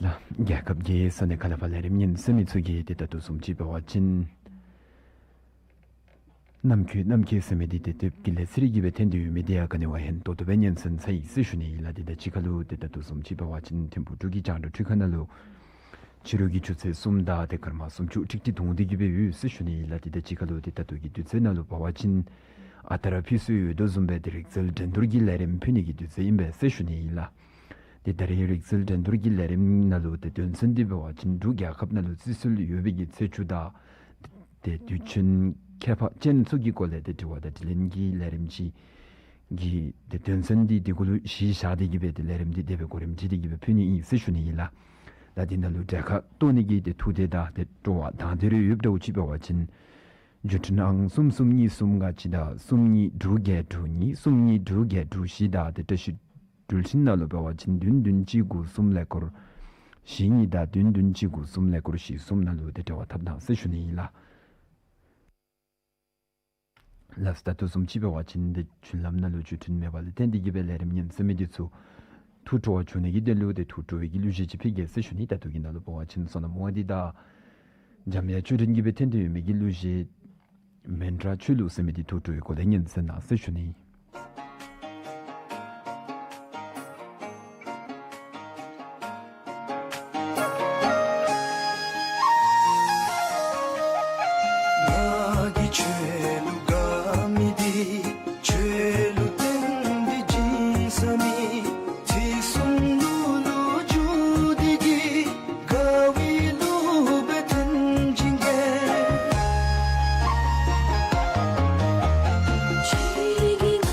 ལགས། རྒྱལ་ཁབ་ཀྱི་ས་གནས་ཁག་ལས་ཕར་ལས་རིམ་ཉན་གསན་མི་ཚུ་གིས་ཏེ་ད་ལྟོ་བཟུམ་ཅིག་འབད་བ་ཅིན་གནམ་ཁྱོད་གནམ་ཁྱོད་ཟེར་མི་འདི་ཏེ་དེབ་ཀྱི་ལས་ཚིག་རེ་གིས་སྦེ་འཐེན་ཏེ་ཡོད་མི་འདི་ཡང་ག་ནི་བ་ཧེང་ཏོག་ཏོ་སྦེ་ཉན་གསན་ཚར་ཡི་ཟེར་ཞུ་ནི་ཨིན་ལགས། ཏེ་ད་ཅི་ཁ་ལུ་ཏེ་ད་ལྟོ་བཟུམ་ཅིག་འབད་བ་ཅིན་ཐིམ་ཕུག་འབྲུག་གི་རྒྱང་བསྒྲགས་འཕྲུལ་ཁང་ནང་ལུ་ཕྱི་རུ་གི་ཆུ་ཚོད་གསུམ་དང་ཏེ་སྐར་མ་སུམ་ཅུ་ཁྲིག་ཁྲི་ཐུང་སྟེ་གིས་སྦེ་ཡོད་ཟེར་ཞུ་ནི་ཨིན་ལགས། ཏེ་ད་ཅི་ཁ་ལུ་ཏེ་ད་ལྟོ་གི་དུས་ཚོད་ནང་ལུ་འབད་བ་ཅིན་ཨ་རྟག་ར་ཕུལ་སྲོལ་ཡོད་དོ་བཟུམ་སྦེ་ཏེ་རིག་རྩལ་འགྲན་བསྡུར་གྱི་ལས་རིམ་ཕུལ་ནི་གི་དུས་ཚོད་ཨིན་པས་ཟེར་ཞུ་ནི་ཨིན་ལགས། ཏེ་ད་རིས་རིག་རྩལ་འགྲན་བསྡུར་གྱི་ལས་རིམ་ནང་ལུ་ཏེ་དོན་ཚན་འདི་འབད་བ་ཅིན་འབྲུག་རྒྱལ་ཁབ་ནང་ལུ་བརྩི་སྲོལ་ཡོད་པའི་གི་ཚེས་བཅུ་དང་ཏེ་དུས་ཆེན་ཁྱད་འཕགས་ཅན་ཚུ་གི་སྐོར་ལས་ཏེ་དྲི་བ་དང་དྲིས་ལན་གྱི་ལས་རིམ་ཅིག་གི་ཏེ་དོན་ཚན་འདི་དེ་གུ་ལུ་གཞི་བཞག་སྟེ་གིས་སྦེ་ཏེ་ལས་རིམ་འདི་དེ་སྦེ་གོ་རིམ་བྱས་ཏེ་གིས་སྦེ་ཕུལ་ནི་ཨིན་ཟེར་ཞུ་ནི་ཨིན་ལགས། ད་འདི་ནང་ལུ་གྲལ་ཁར་གཏོགས་ནི་གི་ཏེ་ཐུགས་འདོད་དང་ཏེ་སྤྲོ་བ་དང་དེ་རེ་ཡོདཔ་འདྲཝ་ཅིག་འབད་བ་ཅིན་བརྒྱུད་འཕྲིན་ཨང་གསུམ་གསུམ་གཉིས་གསུམ་ལྔ་གཅིག་དང་གསུམ་གཉིས་དྲུག་བརྒྱད་དྲུག་གཉིས་གསུམ་གཉིས་དྲུག་བརྒྱད་དྲུག་བཞི་དང་ཏེ་བཀྲ་ཤིས་འགྲུལ་འཕྲིན་ནང་ལུ་འབད་བ་ཅིན་བདུན་བདུན་གཅིག་དགུ་གསུམ་ཀླད་ཀོར་བཞི་གཉིས་དང་བདུན་བདུན་གཅིག་དགུ་གསུམ་ཀླད་ཀོར་བཞི་གསུམ་ནང་ལུ་ཏེ་འབྲེལ་བ་འཐབ་གནང་ཟེར་ཞུ་ནི་ཨིན་ལགས། ལགས། ད་ལྟོ་བཟུམ་ཅིག་འབད་བ་ཅིན་ཏེ་བརྒྱུད་ལམ་ནང་ལུ་བརྒྱུད་འཕྲིན་མེད་པ་ལས་བརྟེན་ཏེ་གིས་སྦེ་ལས་རིམ་ཉན་གསན་མི་འདི་ཚུ་ཐུགས་སྤྲོ་བ་བྱུང་ནི་གི་དོན་ལུ་ཏེ་ཐུགས་སྤྲོ་བའི་གི་གླུ་གཞས་ཅིག་ཕུལ་གེ་ཟེར་ཞུ་ནི། ད་ལྟོ་གི་ནང་ལུ་འབད་བ་ཅིན་བསོད་ནམས་དབང་འདུས་དང་འཇམ་དབྱངས་ཆོས་སྒྲོན་གྱིས་སྦེ་འཐེན་ཏེ་ཡོད་མི་གི་གླུ་གཞས་མཎྜལ་ཆོས་ལུགས་ཟེར་མི་འདི་ཐུགས་སྤྲོ་བའི་སྒོ་ལས་ཉན་གསན་གནང་ཟེར་ཞུ་ནི། ང་གིས་ཆོས་ལུགས་དགའ་མི་འདི་ཆོས་ལུགས་བསྟན་པའི་སྦྱིན་བསམ་མི་ཚིག་གསུམ་ལུ་ལུ་འཇུག་སྟེ་གིས་དགའ་བའི་གླུ་སྦེ་འཐེན་བྱིན་གེ། ཆོས་ཀྱི་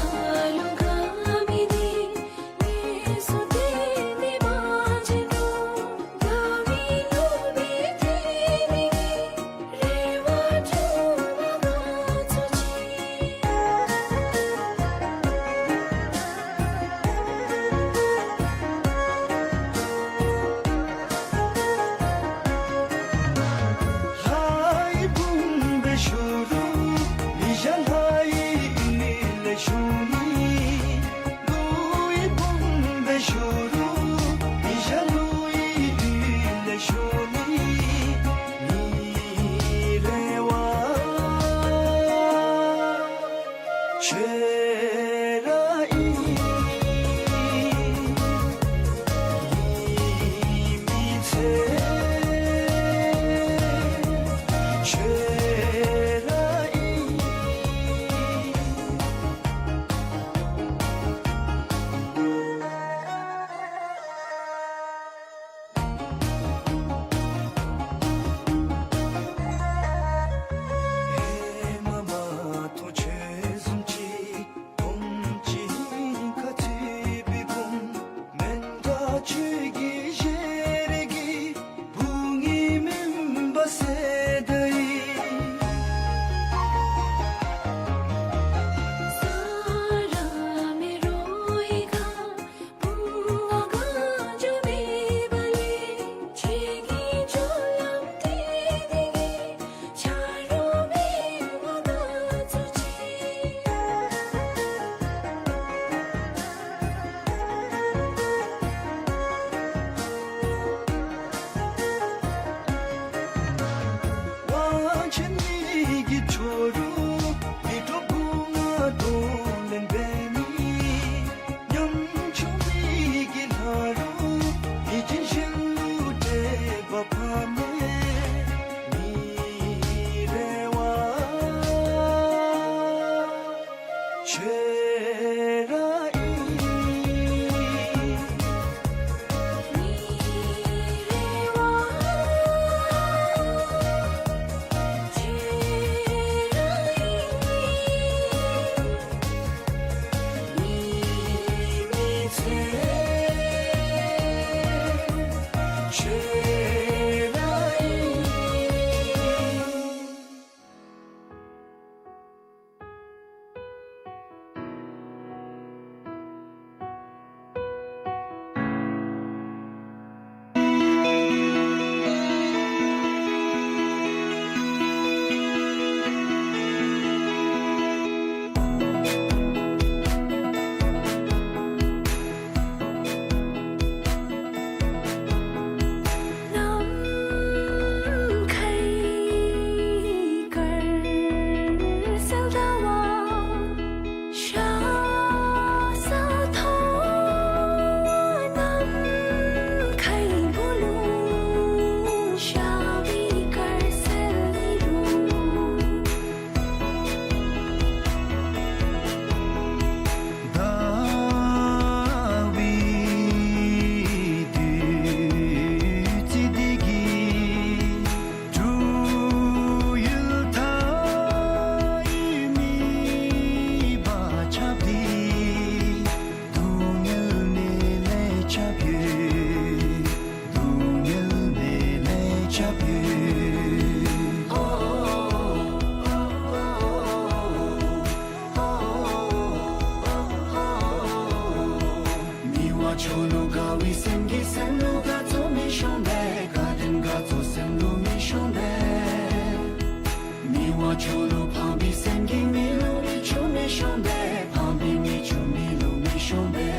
བའི་སེམས་ཀྱི་སེམས་ལུ་དགའ་ཚོར་མི་ཤོང་པས། བཀའ་དྲིན་དགའ་ཚོར་སེམས་ལུ་མི་ཤོང་པས། མི་དབང་ཇོ་ལུ་ཕངས་པའི་སེམས་ཀྱིས་མི་ལུ་ཨེ་ཆོ་མི་ཤོང་པས། ཕངས་པའི་མི་ཆོ་མི་ལུ་མི་ཤོང་པས།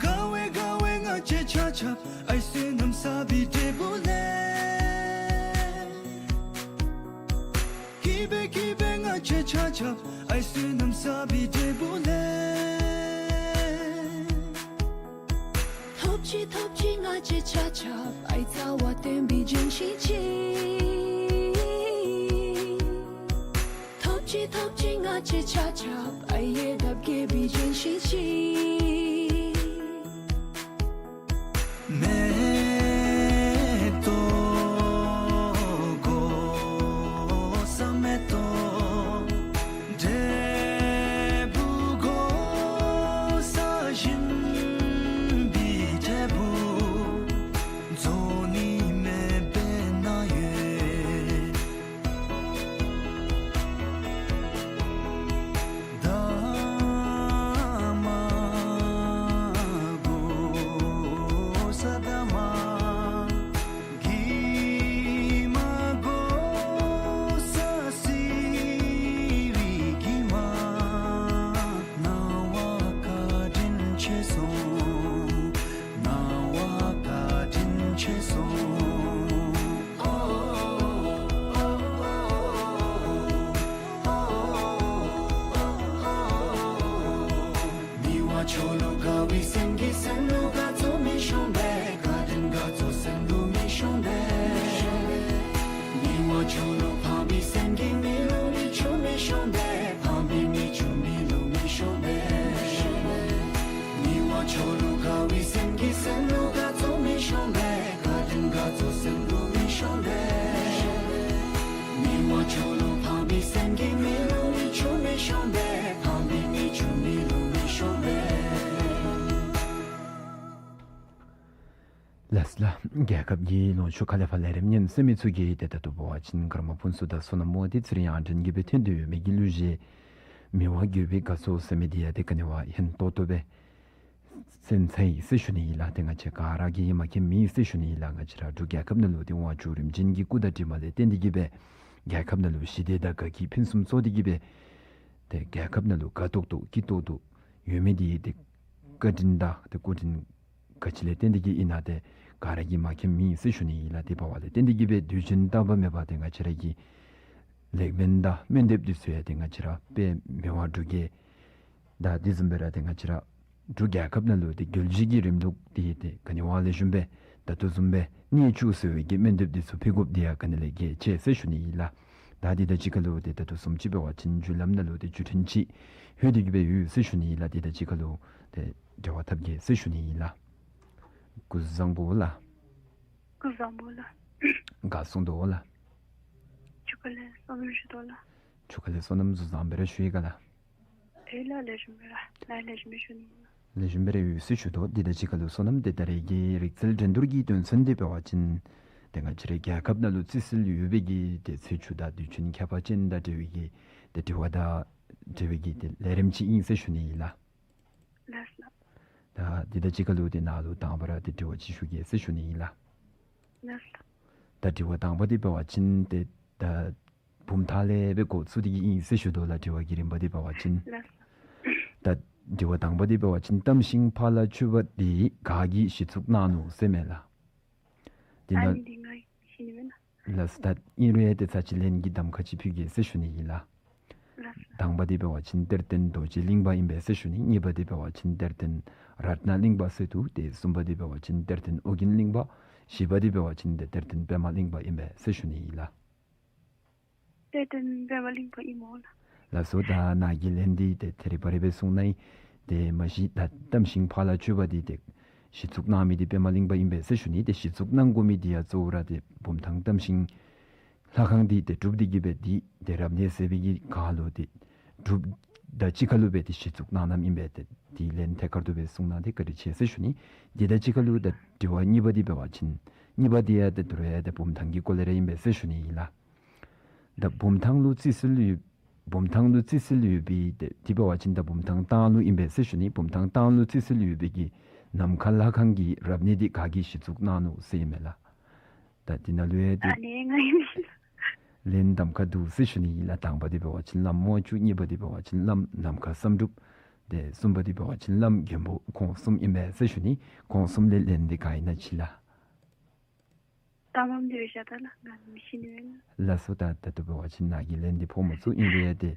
དགའ་བའི་དགའ་བའི་ང་བཅས་ཆ་ཁྱབ་ཨའི་བསོད་ནམས་བསགས་པའི་འབྲས་བུ་ལས། སྐྱིད་པའི་སྐྱིད་པའི་ང་བཅས་ཆ་ཁྱབ་ཨའི་བསོད་ནམས་བསགས་པའི་འབྲས་བུ་ལས། ཐོབ་ཅི་ཐོབ་ཅི་ང་བཅས་ཆ་ཁྱབ་ཨའི་རྩ་བ་བརྟན་པའི་བརྒྱུད་ཤིང་ཅིག། ཐོབ་ཅི་ཐོབ་ཅི་ང་བཅས་ཆ་ཁྱབ་ཨའི་ཡལ་འདབ་རྒྱས་པའི་བརྒྱུད་ཤིང་ཅིག། མེ་ཏོག་གོ་ས་མེ་ཏོག། འབྲས་བུ་གོ་ས་ཞིམ་པའི་འབྲས་བུ། རྫོགས་ནི་མེད་པའི་ན་ཡོད། འདབ་མ་གོ་ས་འདབ་མ། གྱིབ་མ་གོ་ས་བསིལ་བའི་གྱིབ་མ། སྣང་བ་བཀའ་དྲིན་ཆེ་སོང་། སྣང་བ་བཀའ་དྲིན་ཆེ་སོང་། མི་དབང་ཇོ་ལུ་དགའ་བའི་སེམས་ཀྱིས་སེམས་ལུ་དགའ་ཚོར་མི་ཤོང་པས། བཀའ་དྲིན་དགའ་ཚོར་སེམས་ལུ་མི་ཤོང་པས། མི་དབང་ཇོ་ལུ་ཕངས་པའི་སེམས་ཀྱིས་མི་ལུ་ཨེ་ཆོ་མི་ཤོང་པས། ཕངས་པའི་མི་ཆོ་མི་ལུ་མི་ཤོང་པས། མི་དབང་ཇོ་ལུ་དགའ་བའི་སེམས་ཀྱིས་སེམས་ལུ་དགའ་ཚོར་མི་ཤོང་པས། བཀའ་དྲིན་དགའ་ཚོར་སེམས་ལུ་མི་ཤོང་པས། མི་དབང་ཇོ་ལུ་ཕངས་པའི་སེམས་ཀྱིས་མི་ལུ་ཨེ་ཆོ་མི་ཤོང་པས། ཕངས་པའི་མི་ཆོ་མི་ལུ་མི་ཤོང་པས། ལགས་ལགས། རྒྱལ་ཁབ་ཀྱི་ལོངས་སྤྱོད་ཁ་ལས་ཕར་ལས་རིམ་ཉན་གསན་མི་ཚུ་གིས་ཏེ་ད་ལྟོ་འབད་བ་ཅིན་ཀརྨ་ཕུན་ཚོགས་དང་བསོད་ནམས་དབང་འདུས་ཚེ་རིང་དབང་འདུས་ཀྱིས་སྦེ་ཐོན་ཏེ་ཡོད་མི་གི་གླུ་གཞས་མི་དབང་དགོན་པའི་དགའ་ཚོར་ཟེར་མི་འདི་ཡང་ཏེ་ག་ནི་བ་ཧན་ཏོང་ཏོ་སྦེ་གསན་ཚར་ཡི་ཟེར་ཞུ་ནི་ཨིན་ལགས། ཏེ་ང་བཅས་ག་ར་གིས་མ་མཁྱེན་མེད་ཟེར་ཞུ་ནི་ཨིན་ལགས། ང་བཅས་ར་འབྲུག་རྒྱལ་ཁབ་ནང་ལུ་ཏེ་དབང་ཕྱུག་རིམ་བྱོན་གྱི་སྐུ་དང་གྲིབ་མ་ལས་བརྟེན་ཏེ་གིས་སྦེ་རྒྱལ་ཁབ་ནང་ལུ་ཞི་བདེ་དང་དགའ་སྐྱིད་ཕུན་སུམ་ཚོགས་ཏེ་གིས་སྦེ་ཏེ་རྒྱལ་ཁབ་ནང་ལུ་དགའ་ཏོག་ཏོ་སྐྱིད་ཏོག་ཏོ་ཡོད་མི་འདི་ཏེ་བཀའ་དྲིན་དང་ཏེ་སྐུ་དྲིན་ག་ཅི་ལས་བརྟེན་ཏེ་གིས་ཨིན་ན་ཏེ་ག་ར་གིས་མ་མཁྱེན་མེད་ཟེར་ཞུ་ནི་ཨིན་ལགས། དེ་འབདཝ་ལས་བརྟེན་ཏེ་གིས་སྦེ་དུས་རྒྱུན་རྟག་པ་མེད་པར་ཏེ་ང་བཅས་ར་གི་ལེགས་སྨོན་དང་སྨོན་འདེབས་འདི་ཚུ་ཡང་ཏེ་ང་བཅས་ར་དཔལ་མི་དབང་འབྲུག་རྒྱལ་དང་དེ་བཟུམ་སྦེ་ར་ཏེ་ང་བཅས་ར་འབྲུག་རྒྱལ་ཁབ་ནང་ལུ་ཏེ་རྒྱལ་སྤྱི་གི་རིང་ལུགས་འདི་ཏེ་ག་ནི་བ་ལེགས་ཤོམ་སྦེ་ད་ལྟོ་བཟུམ་སྦེ་གནས་བཅུག་ཟེར་བའི་གི་སྨོན་འདེབས་འདི་ཚུ་ཕུལ་དགོཔ་འདི་ཡང་ག་ནི་ལས་གལ་ཆེ་ཟེར་ཞུ་ནི་ཨིན་ལགས། ད་འདི་དང་གཅིག་ཁར་ལུ་ཏེ་ད་ལྟོ་བཟུམ་ཅིག་འབད་བ་ཅིན་བརྒྱུད་ལམ་ནང་ལུ་ཏེ་བརྒྱུད་འཕྲིན་ཅིག་ལྷོད་དེ་གིས་སྦེ་ཡོད་ཟེར་ཞུ་ནི་ཨིན་ལགས། འདི་དང་གཅིག་ཁར་ལུ་ཏེ་འབྲེལ་བ་འཐབ་གེ་ཟེར་ཞུ་ནི་ཨིན་ལགས། སྐུ་གཟུགས་བཟང་པོ་ལགས། སྐུ་གཟུགས་བཟང་པོ་ལགས། ག་གསུང་དོ་ལགས། ཆུ་ཁ་ལས་བསོད་ནམས་ཞུ་དོ་ལགས། ཆུ་ཁ་ལས་བསོད་ནམས་གཟུགས་བཟང་སྦེ་ར་བཞུགས་ཡི་ག་ལགས། ཨེ་ལགས་ལེགས་ཤོམ་སྦེ་ར་ལགས། ལེགས་ཤོམ་སྦེ་ཞུ་ནི་ལགས། ལེགས་ཤོམ་སྦེ་ར་ཡོད་ཟེར་ཞུ་དོ། འདི་དང་གཅིག་ཁར་ལུ་བསོད་ནམས་ཏེ་ད་རེས་ཀྱི་རིག་རྩལ་འགྲན་བསྡུར་གྱི་དོན་ཚན་འདི་འབད་བ་ཅིན་ཏེ་ང་བཅས་རའི་རྒྱལ་ཁབ་ནང་ལུ་རྩིས་སྲོལ་ཡོད་པའི་གི་ཏེ་ཚེས་བཅུ་དང་དུས་ཆེན་ཁྱད་པར་ཅན་དང་འབྲེལ་བའི་གི་ཏེ་དྲི་བ་དང་འབྲེལ་བའི་གི་ཏེ་ལས་རིམ་ཅིག་ཨིན་ཟེར་ཞུ་ནི་ཨིན་ལགས། ལགས་ལགས། ད་འདི་དང་གཅིག་ཁར་ལུ་ཏེ་ནཱ་ལུ་དང་པ་ར་ཏེ་དྲི་བ་ཅིག་ཞུ་གེ་ཟེར་ཞུ་ནི་ཨིན་ལགས། ལགས་ལགས། ད་དྲི་བ་དང་པ་འདི་འབད་བ་ཅིན་ཏེ་ད་བུམ་ཐང་ལས་སྦེ་འགོ་བཙུགས་ཏེ་གིས་ཨིན་ཟེར་ཞུ་དོ་ལགས། དྲི་བ་གི་རིམ་པ་འདི་འབད་བ་ཅིན་ལགས་ལགས། ད་དྲི་བ་དང་པ་འདི་འབད་བ་ཅིན་གཏམ་ཤིང་ཕག་ལ་མཆོད་པ་འདི་ག་གིས་གཞི་བཙུགས་གནང་ནུག་ཟེར་མས་ལགས། འདི་ཨ་ནི་ནང་འདི་ང་ཤེས་ནི་མེན་ན། ལགས་ད་ཨིན་རུང་ཡང་ཏེ་ཚར་གཅིག་ལན་གྱི་གདམ་ཁ་ཅིག་ཕུལ་གེ་ཟེར་ཞུ་ནི་ཨིན་ལགས། ལགས་ལགས། དང་པ་འདི་འབད་བ་ཅིན་གཏེར་སྟོན་རྡོ་རྗེ་གླིང་པ་ཨིན་པས་ཟེར་ཞུ་ནི། གཉིས་པ་འདི་འབད་བ་ཅིན་གཏེར་སྟོན་རཏྣ་གླིང་པ་ཟེར་འདུག། ཏེ་གསུམ་པ་འདི་འབད་བ་ཅིན་གཏེར་སྟོན་ཨོ་རྒྱན་གླིང་པ། བཞི་པ་འདི་འབད་བ་ཅིན་ཏེ་གཏེར་སྟོན་པདྨ་གླིང་པ་ཨིན་པས་ཟེར་ཞུ་ནི་ཨིན་ལགས། གཏེར་སྟོན་པདྨ་གླིང་པ་ཨིན་མས་ལགས། ལགས་སོ། ད་ནཱ་གི་ལན་འདི་ཏེ་ཐད་རི་བ་རི་སྦེ་གསུངས་ནི། ཏེ་མ་གཞི་ད་གཏམ་ཤིང་ཕག་ལ་མཆོད་པ་འདི་ཏེ་གཞི་བཙུགས་གནང་མི་འདི་པདྨ་གླིང་པ་ཨིན་པས་ཟེར་ཞུ་ནི། ཏེ་གཞི་བཙུགས་གནང་དགོ་མི་འདི་ཡང་གཙོ་བོ་ར་ཏེ་བུམ་ཐང་གཏམ་ཤིང་ ལྷ་ཁང་འདི་ཏེ་སྒྲུབ་སྟེ་གི་སྦེ་འདི་ཏེ་རབ་གནས་ཟེར་བའི་གི་ཁར་ལུ་ཏེ་སྒྲུབ་དང་གཅིག་ཁར་ལུ་སྦེ་ཏེ་གཞི་བཙུགས་གནང་གནངམ་ཨིན་པས། ཏེ་འདི་ལན་ཐད་ཀར་དུ་སྦེ་གསུངས་གནང་སྟེ་བཀའ་དྲིན་ཆེ་ཟེར་ཞུ་ནི། འདི་དང་གཅིག་ཁར་ལུ་ད་དྲི་བ་གཉིས་པ་འདི་འབད་བ་ཅིན་གཉིས་པ་འདི་ཡང་ཏེ་ད་རུང་ཡང་ཏེ་བུམ་ཐང་གི་སྐོར་ལས་ར་ཨིན་པས་ཟེར་ཞུ་ནི་ཨིན་ལགས། ད་བུམ་ཐང་ལུ་རྩིས་སྲོལ་ཡོད་བུམ་ཐང་ལུ་རྩིས་སྲོལ་ཡོད་པའི་ཏེ་འདི་འབད་བ་ཅིན་ད་བུམ་ཐང་ཐང་ལུ་ཨིན་པས་ཟེར་ཞུ་ནི། བུམ་ཐང་ཐང་ལུ་རྩིས་སྲོལ་ཡོད་པའི་གི་ནམ་མཁའ་ལྷ་ཁང་གི་རབ་གནས་འདི་ག་གིས་གཞི་བཙུགས་གནང་ནུག་ཟེར་ཨིན་མས་ལགས། ད་འདི་ནང་ལུ་ཡང་ཏེ་ཨ་ནི་ང་ཨིན་མས། ལན་གདམ་ཁ་འདུག་ཟེར་ཞུ་ནི་ཨིན་ལགས། དང་པ་འདི་འབད་བ་ཅིན་བླམ་དབང་ཕྱུག། གཉིས་པ་འདི་འབད་བ་ཅིན་བླམ་ནམ་མཁའ་བསམ་གྲུབ། ཏེ་གསུམ་པ་འདི་འབད་བ་ཅིན་བླམ་མགོན་པོ་ཁོང་གསུམ་ཨིན་མས་ཟེར་ཞུ་ནི། ཁོང་གསུམ་ལས་ལན་འདི་ག་ཨིན་ན་ཅིག་ལགས། ད་མམ་འདི་རེ་བཞག་ད་ལགས། ང་མི་ཤེས་ནི་མས་ལགས། ལགས་སོ། ད་ད་ལྟོ་འབད་བ་ཅིན་ནཱ་གིས་ལན་འདི་ཕོག་མ་ཚུགས། ཨིན་རུང་ཡང་ཏེ་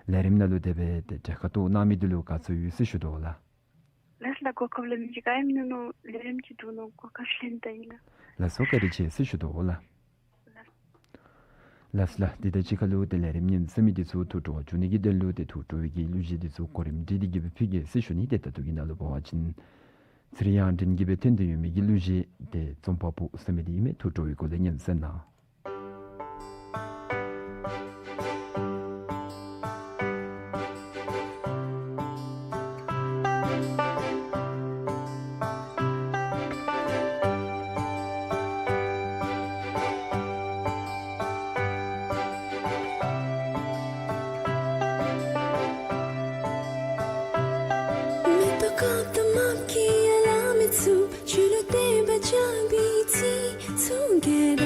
ལས་རིམ་ནང་ལུ་དེ་སྦེ་ཏེ་གྲལ་ཁར་གཏོགས་གནང་མི་འདི་ལུ་དགའ་ཚོར་ཡོད་ཟེར་ཞུ་དོ་ལགས། ལགས་ལགས། གོ་སྐབས་ལེན་མི་ཅིག་ག་ཨིནམ་ནུག་ལོ། ལས་རིམ་ཅིག་འདུག་ནུག། གོ་སྐབས་ལེན་ད་ཡི་ལགས། ལགས་སོ། བཀའ་དྲིན་ཆེ་ཟེར་ཞུ་དོ་ལགས། ལགས་ལགས། འདི་དང་གཅིག་ཁར་ལུ་ཏེ་ལས་རིམ་ཉན་གསན་མི་འདི་ཚུ་ཐུགས་སྤྲོ་བ་འཇུག་ནི་གི་དོན་ལུ་ཏེ་ཐུགས་སྤྲོ་བའི་གི་གླུ་གཞས་འདི་ཚུ་གོ་རིམ་སྒྲིག་སྟེ་གི་སྦེ་ཕུལ་གེ་ཟེར་ཞུ་ནི། ཏེ་ད་ལྟོ་གི་ནང་ལུ་འབད་བ་ཅིན་ཚེ་རིང་དབྱངས་སྒྲོན་གྱིས་སྦེ་འཐེན་ཏེ་ཡོད་མི་གི་གླུ་གཞས་ཏེ་རྩོམ་པ་པོ་ཟེར་མི་འདི་ཨིན་མས། ཐུགས་སྤྲོ་བའི་སྒོ་ལས་ཉན་གསན་གནང་། མེ་ཏོག་དཀརཔོ་དང་མ་སྐྱེས་བླ་མའི་ཚོགས། ཁྱོད་ལུ་བསྟོད་པ་རྐྱབ་པའི་ཚིག་རྩུབ་ག་ར།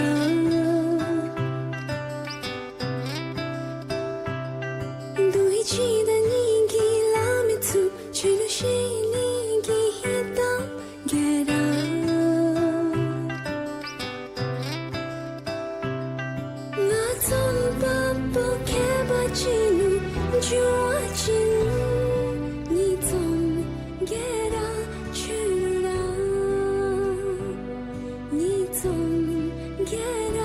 དོན་ཧིང་གཅིག་དང་གཉིས་ཀྱི་བླ་མའི་ཚོགས། ཁྱོད་ལུ་བཤད་ནི་གི་གཏམ་ག་ར། ང་རྩོམ་པ་པོ་མཁས་པ་ཅིག་ལུ་འགྱུར་བ་ཅིན་ངེའི་རྩོམ་ག་ར་ཁྱོད་ལུ་ར། ངེའི་རྩོམ་ག་ར་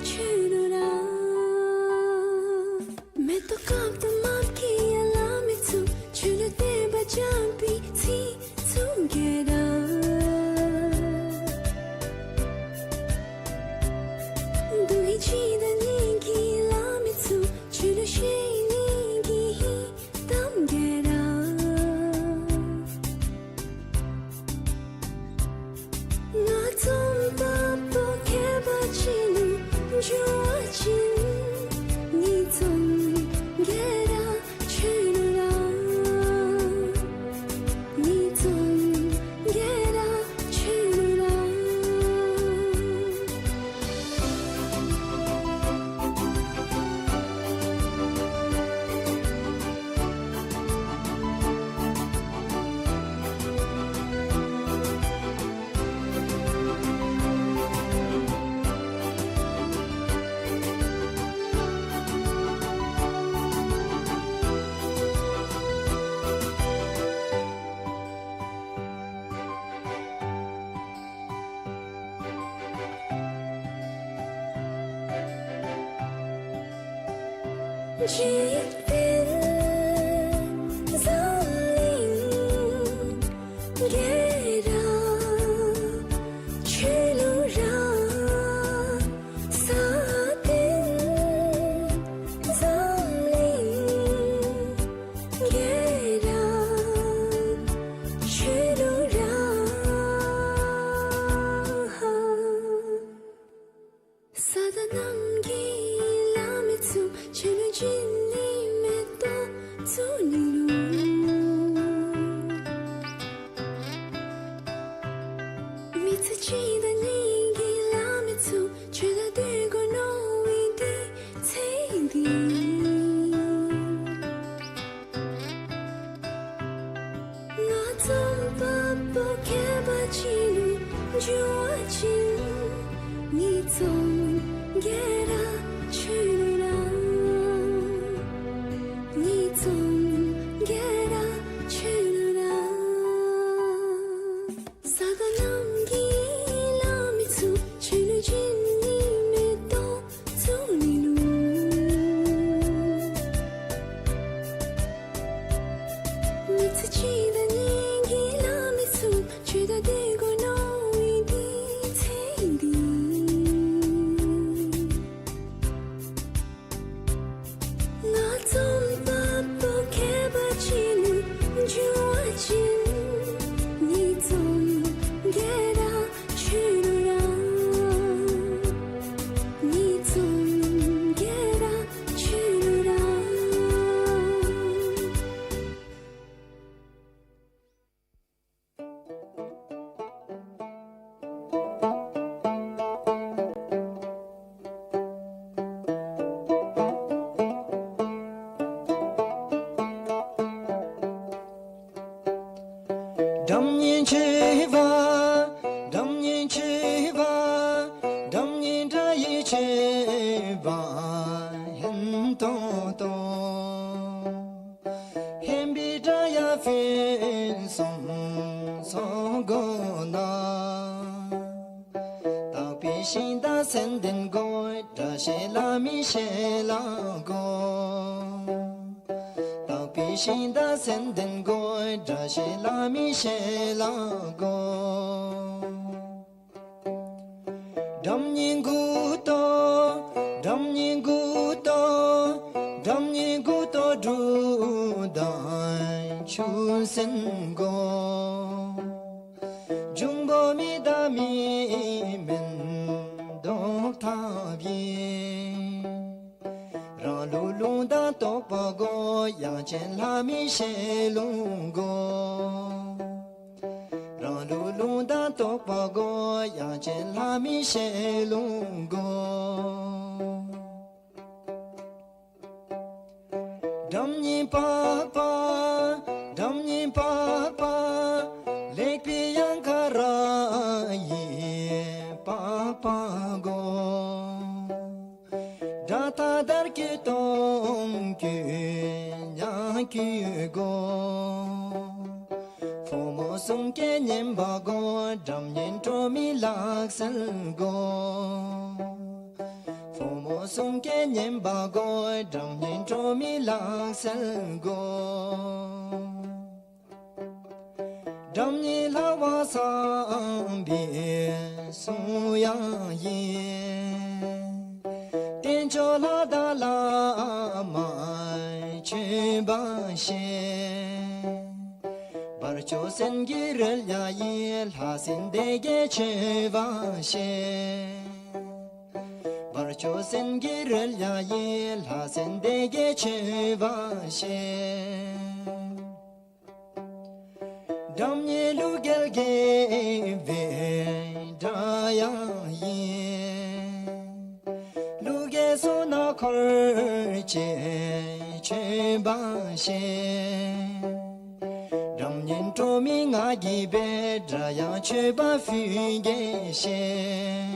ཁྱོད་ལུ་ར། མེ་ཏོག་དཀརཔོ་དང་མ་སྐྱེས་བླ་མའི་ཚོགས། ཁྱོད་ལུ་བསྟོད་པ་རྐྱབ་པའི་ཚིག་རྩུབ་ག་ར། དོན་ཧིང་གཅིག་དང་གཉིས་ཀྱི་བླ་མའི་ཚོགས། ཁྱོད་ལུ་བཤད་ནི་གི་གཏམ་ག་ར། ང་རྩོམ་པ་པོ་མཁས་པ་ཅིག་ལུ་འགྱུར་བ་ཅིན་ངེའི་རྩོམ་ག་ར་ཁྱོད་ལུ་ར། ངེའི་རྩོམ་ག་ར་ཁྱོད་ལུ་ར། འཇིག་རྟེན་འཛམ་གླིང་ག་ར་ཁྱོད་ལུ་ར། ས་སྟེང་འཛམ་གླིང་ག་ར་ཁྱོད་ལུ་ར། ས་དང་གནམ་གྱི་བླ་མའི་ཚོགས། ཁྱོད་ལུ་བྱིན་ནི་མེ་ཏོག་བཙུགས་ནི་ལུ། མི་ཚེ་གཅིག་དང་གཉིས་ཀྱི་བླ་མའི་ཚོགས། ཁྱོད་དང་སྡོད་དགོ་མནོ་བའི་དུས་ཚོད་འདི། ང་རྩོམ་པ་པོ་མཁས་པ་ཅིག་ལུ་འགྱུར་བ་ཅིན་ངེའི་རྩོམ་ག་ར་ཁྱོད་ལུ་ར། ངེའི་རྩོམ་ག་ར་ཁྱོད་ལུ་ར། ས་དང་གནམ་གྱི་བླ་མའི་ཚོགས། ཁྱོད་ལུ་བྱིན་ནི་མེ་ཏོག་བཙུགས་ནི་ལུ། མི་ཚེ་གཅིག་དང་གཉིས་ཀྱི་བླ་མའི་ཚོགས། ཁྱོད་དང་སྡོད་དགོ་མནོ་བའི་དུས་ཚོད་འདི། སྒྲ་སྙན་མཆོད་པ། སྒྲ་སྙན་མཆོད་པ། སྒྲ་སྙན་སྒྲ་ཡི་མཆོད་པ་སྙན་ཏོང་ཏོ། སྙན་པའི་སྒྲ་ཡང་ཕུན་སུམ་ཚོགས་དགོ་ན། དག་པའི་ཞིང་དང་ཙན་དན་དགོ། སྒྲ་བཤད་ལ་མི་ཤེས་ལ་དགོ། དག་པའི་ཞིང་དང་ཙན་དན་དགོ། སྒྲ་བཤད་ལ་མི་ཤེས་ལ་དགོ། སྒྲ་སྙན་མགུ་ཏོ། སྒྲ་སྙན་མགུ་ཏོ། སྒྲ་སྙན་མགུ་ཏོ་འབྲུ་དང་ཆུ་སྲིན་དགོ། འབྱུང་པོ་མི་དང་མི་མིན་བཟློག་ཐབས་ཡིན། རང་ལུགས་ལུང་དང་རྟོགས་པ་དགོ། དབྱངས་ཅན་ལྷ་མི་ཤེས་ལུང་དགོ། རང་ལུགས་ལུང་དང་རྟོགས་པ་དགོ། དབྱངས་ཅན་ལྷ་མི་ཤེས་ལུང་དགོ། སྒྲ་སྙན་པགས་པ། སྒྲ་སྙན་པགས་པ། ལེགས་པའི་གཡང་ཁ་ར་ཡི་པགས་པ་དགོ། སྒྲ་ཐ་དར་སྐད་སྟོང་སྐད་ཉག་སྐད་དགོ། ཕོ་མོ་གསུམ་གྱི་སྙན་པ་དགོ། སྒྲ་སྙན་དྲོ་མི་ལག་རྩལ་དགོ། ཕོ་མོ་གསུམ་གྱི་སྙན་པ་དགོ། སྒྲ་སྙན་དྲོ་མི་ལག་རྩལ་དགོ། སྒྲ་སྙན་ལྷ་བ་བསམ་པའི་གསུང་དབྱངས་ཡིན། རྟེན་མཆོག་ལྷ་དང་བླ་མ་མཆོད་པ་བཞེས། བར་ཅོག་སེང་གེ་རལ་གཡག་ཡིན། ལྷ་སྲིན་སྡེ་བརྒྱད་མཆོད་པ་བཞེས། བར་ཅོག་སེང་གེ་རལ་གཡག་ཡིན། ལྷ་སྲིན་སྡེ་བརྒྱད་མཆོད་པ་བཞེས། སྒྲ་སྙན་གླུ་རྒྱལ་དགྱེས་པའི་སྒྲ་དབྱངས་ཡིན། གླུ་རྒྱལ་བསོད་ནམས་འཁོར་བཅས་མཆོད་པ་བཞེས། སྒྲ་སྙན་དྲོ་མི་ངག་གི་སྦས། སྒྲ་དབྱངས་མཆོད་པ་ཕུལ་གྱིས་ཤིག།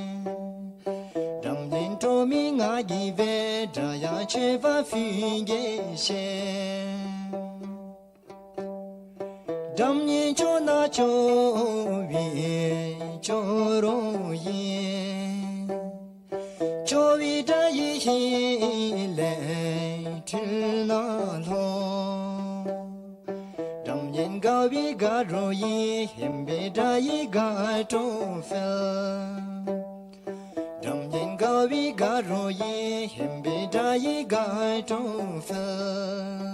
སྒྲ་སྙན་དྲོ་མི་ངག་གི་སྦས། སྒྲ་དབྱངས་མཆོད་པ་ཕུལ་གྱིས་ཤིག། སྒྲ་སྙན་སྐྱོ་ན་སྐྱོ་བའི་སྐྱོ་རོ་ཡིན། སྐྱོ་བའི་སྒྲ་ཡིས་ཧིང་ལས་འཁྲུལ་ན་ལྷོ། སྒྲ་སྙན་དགའ་བའི་དགའ་རོ་ཡིས། སྙན་པའི་སྒྲ་ཡིས་དགའ་སྤྲོ་འཕེལ། སྒྲ་སྙན་དགའ་བའི་དགའ་རོ་ཡིས། སྙན་པའི་སྒྲ་ཡིས་དགའ་སྤྲོ་འཕེལ།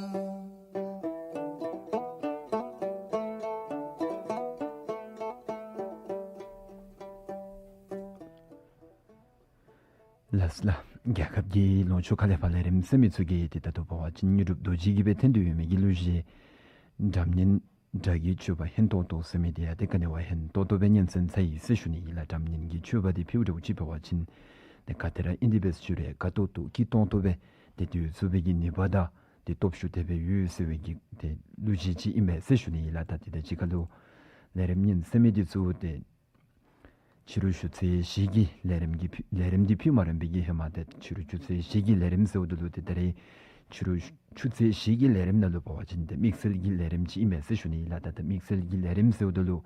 ལགས་ལགས། རྒྱལ་ཁབ་ཀྱི་ལུང་ཕྱོགས་ཁ་ལས་ཕར་ལས་རིམ་གསན་མི་ཚུ་གིས་ཏེ་ད་ལྟོ་འབད་བ་ཅིན་དངོས་གྲུབ་རྡོ་རྗེ་གི་སྦེ་འཐོན་ཏེ་ཡོད་མི་གི་གླུ་གཞས་སྒྲ་སྙན་སྒྲ་གི་མཆོད་པ་སྙན་ཏོང་ཏོ་ཟེར་མི་འདི་ཡང་ཏེ་ག་ནི་བ་སྙན་ཏོང་ཏོ་སྦེ་སྙན་གསན་ཚར་ཡི་ཟེར་ཞུ་ནི་ཨིན་ལགས། སྒྲ་སྙན་གྱི་མཆོད་པ་འདི་ཕུལཝ་ད་ཅིག་འབད་བ་ཅིན་ཏེ་ག་ཏེ་ར་ཨིན་ཏེ་འབད་ཞུ་རུང་དགའ་ཏོག་ཏོ་སྐྱིད་ཏོང་ཏོ་སྦེ་ཏེ་དུས་ཚོད་འབད་གི་ནུས་པ་དང་ཏེ་སྟོབས་ཤུགས་དེ་སྦེ་ཡོད་ཟེར་བའི་གི་ཏེ་གླུ་གཞས་ཅིག་ཨིན་པས་ཟེར་ཞུ་ནི་ཨིན་ལགས། ད་ཏེ་ད་ཅི་ཁ་ལུ་ལས་རིམ་སྙན་གསན་མི་འདི་ཚུ་ཏེ་ཕྱི་རུ་ཆུ་ཚོད་བཞི་གི་ལས་རིམ་གྱི་ཕུལ་ལས་རིམ་འདི་ཕུལ་མ་རན་པའི་གི་ཧེ་མ་ཏེ་ཕྱི་རུ་ཆུ་ཚོད་བཞི་གི་ལས་རིམ་ཟེརཝ་ད་ལུ་ཏེ་ད་རེས་ཕྱི་རུ་ཆུ་ཚོད་བཞི་གི་ལས་རིམ་ནང་ལུ་འབད་བ་ཅིན་ཏེ་དམིགས་བསལ་གྱི་ལས་རིམ་ཅིག་ཨིན་མས་ཟེར་ཞུ་ནི་ཨིན་ལགས། ད་ད་དམིགས་བསལ་གྱི་ལས་རིམ་ཟེརཝ་ད་ལུ་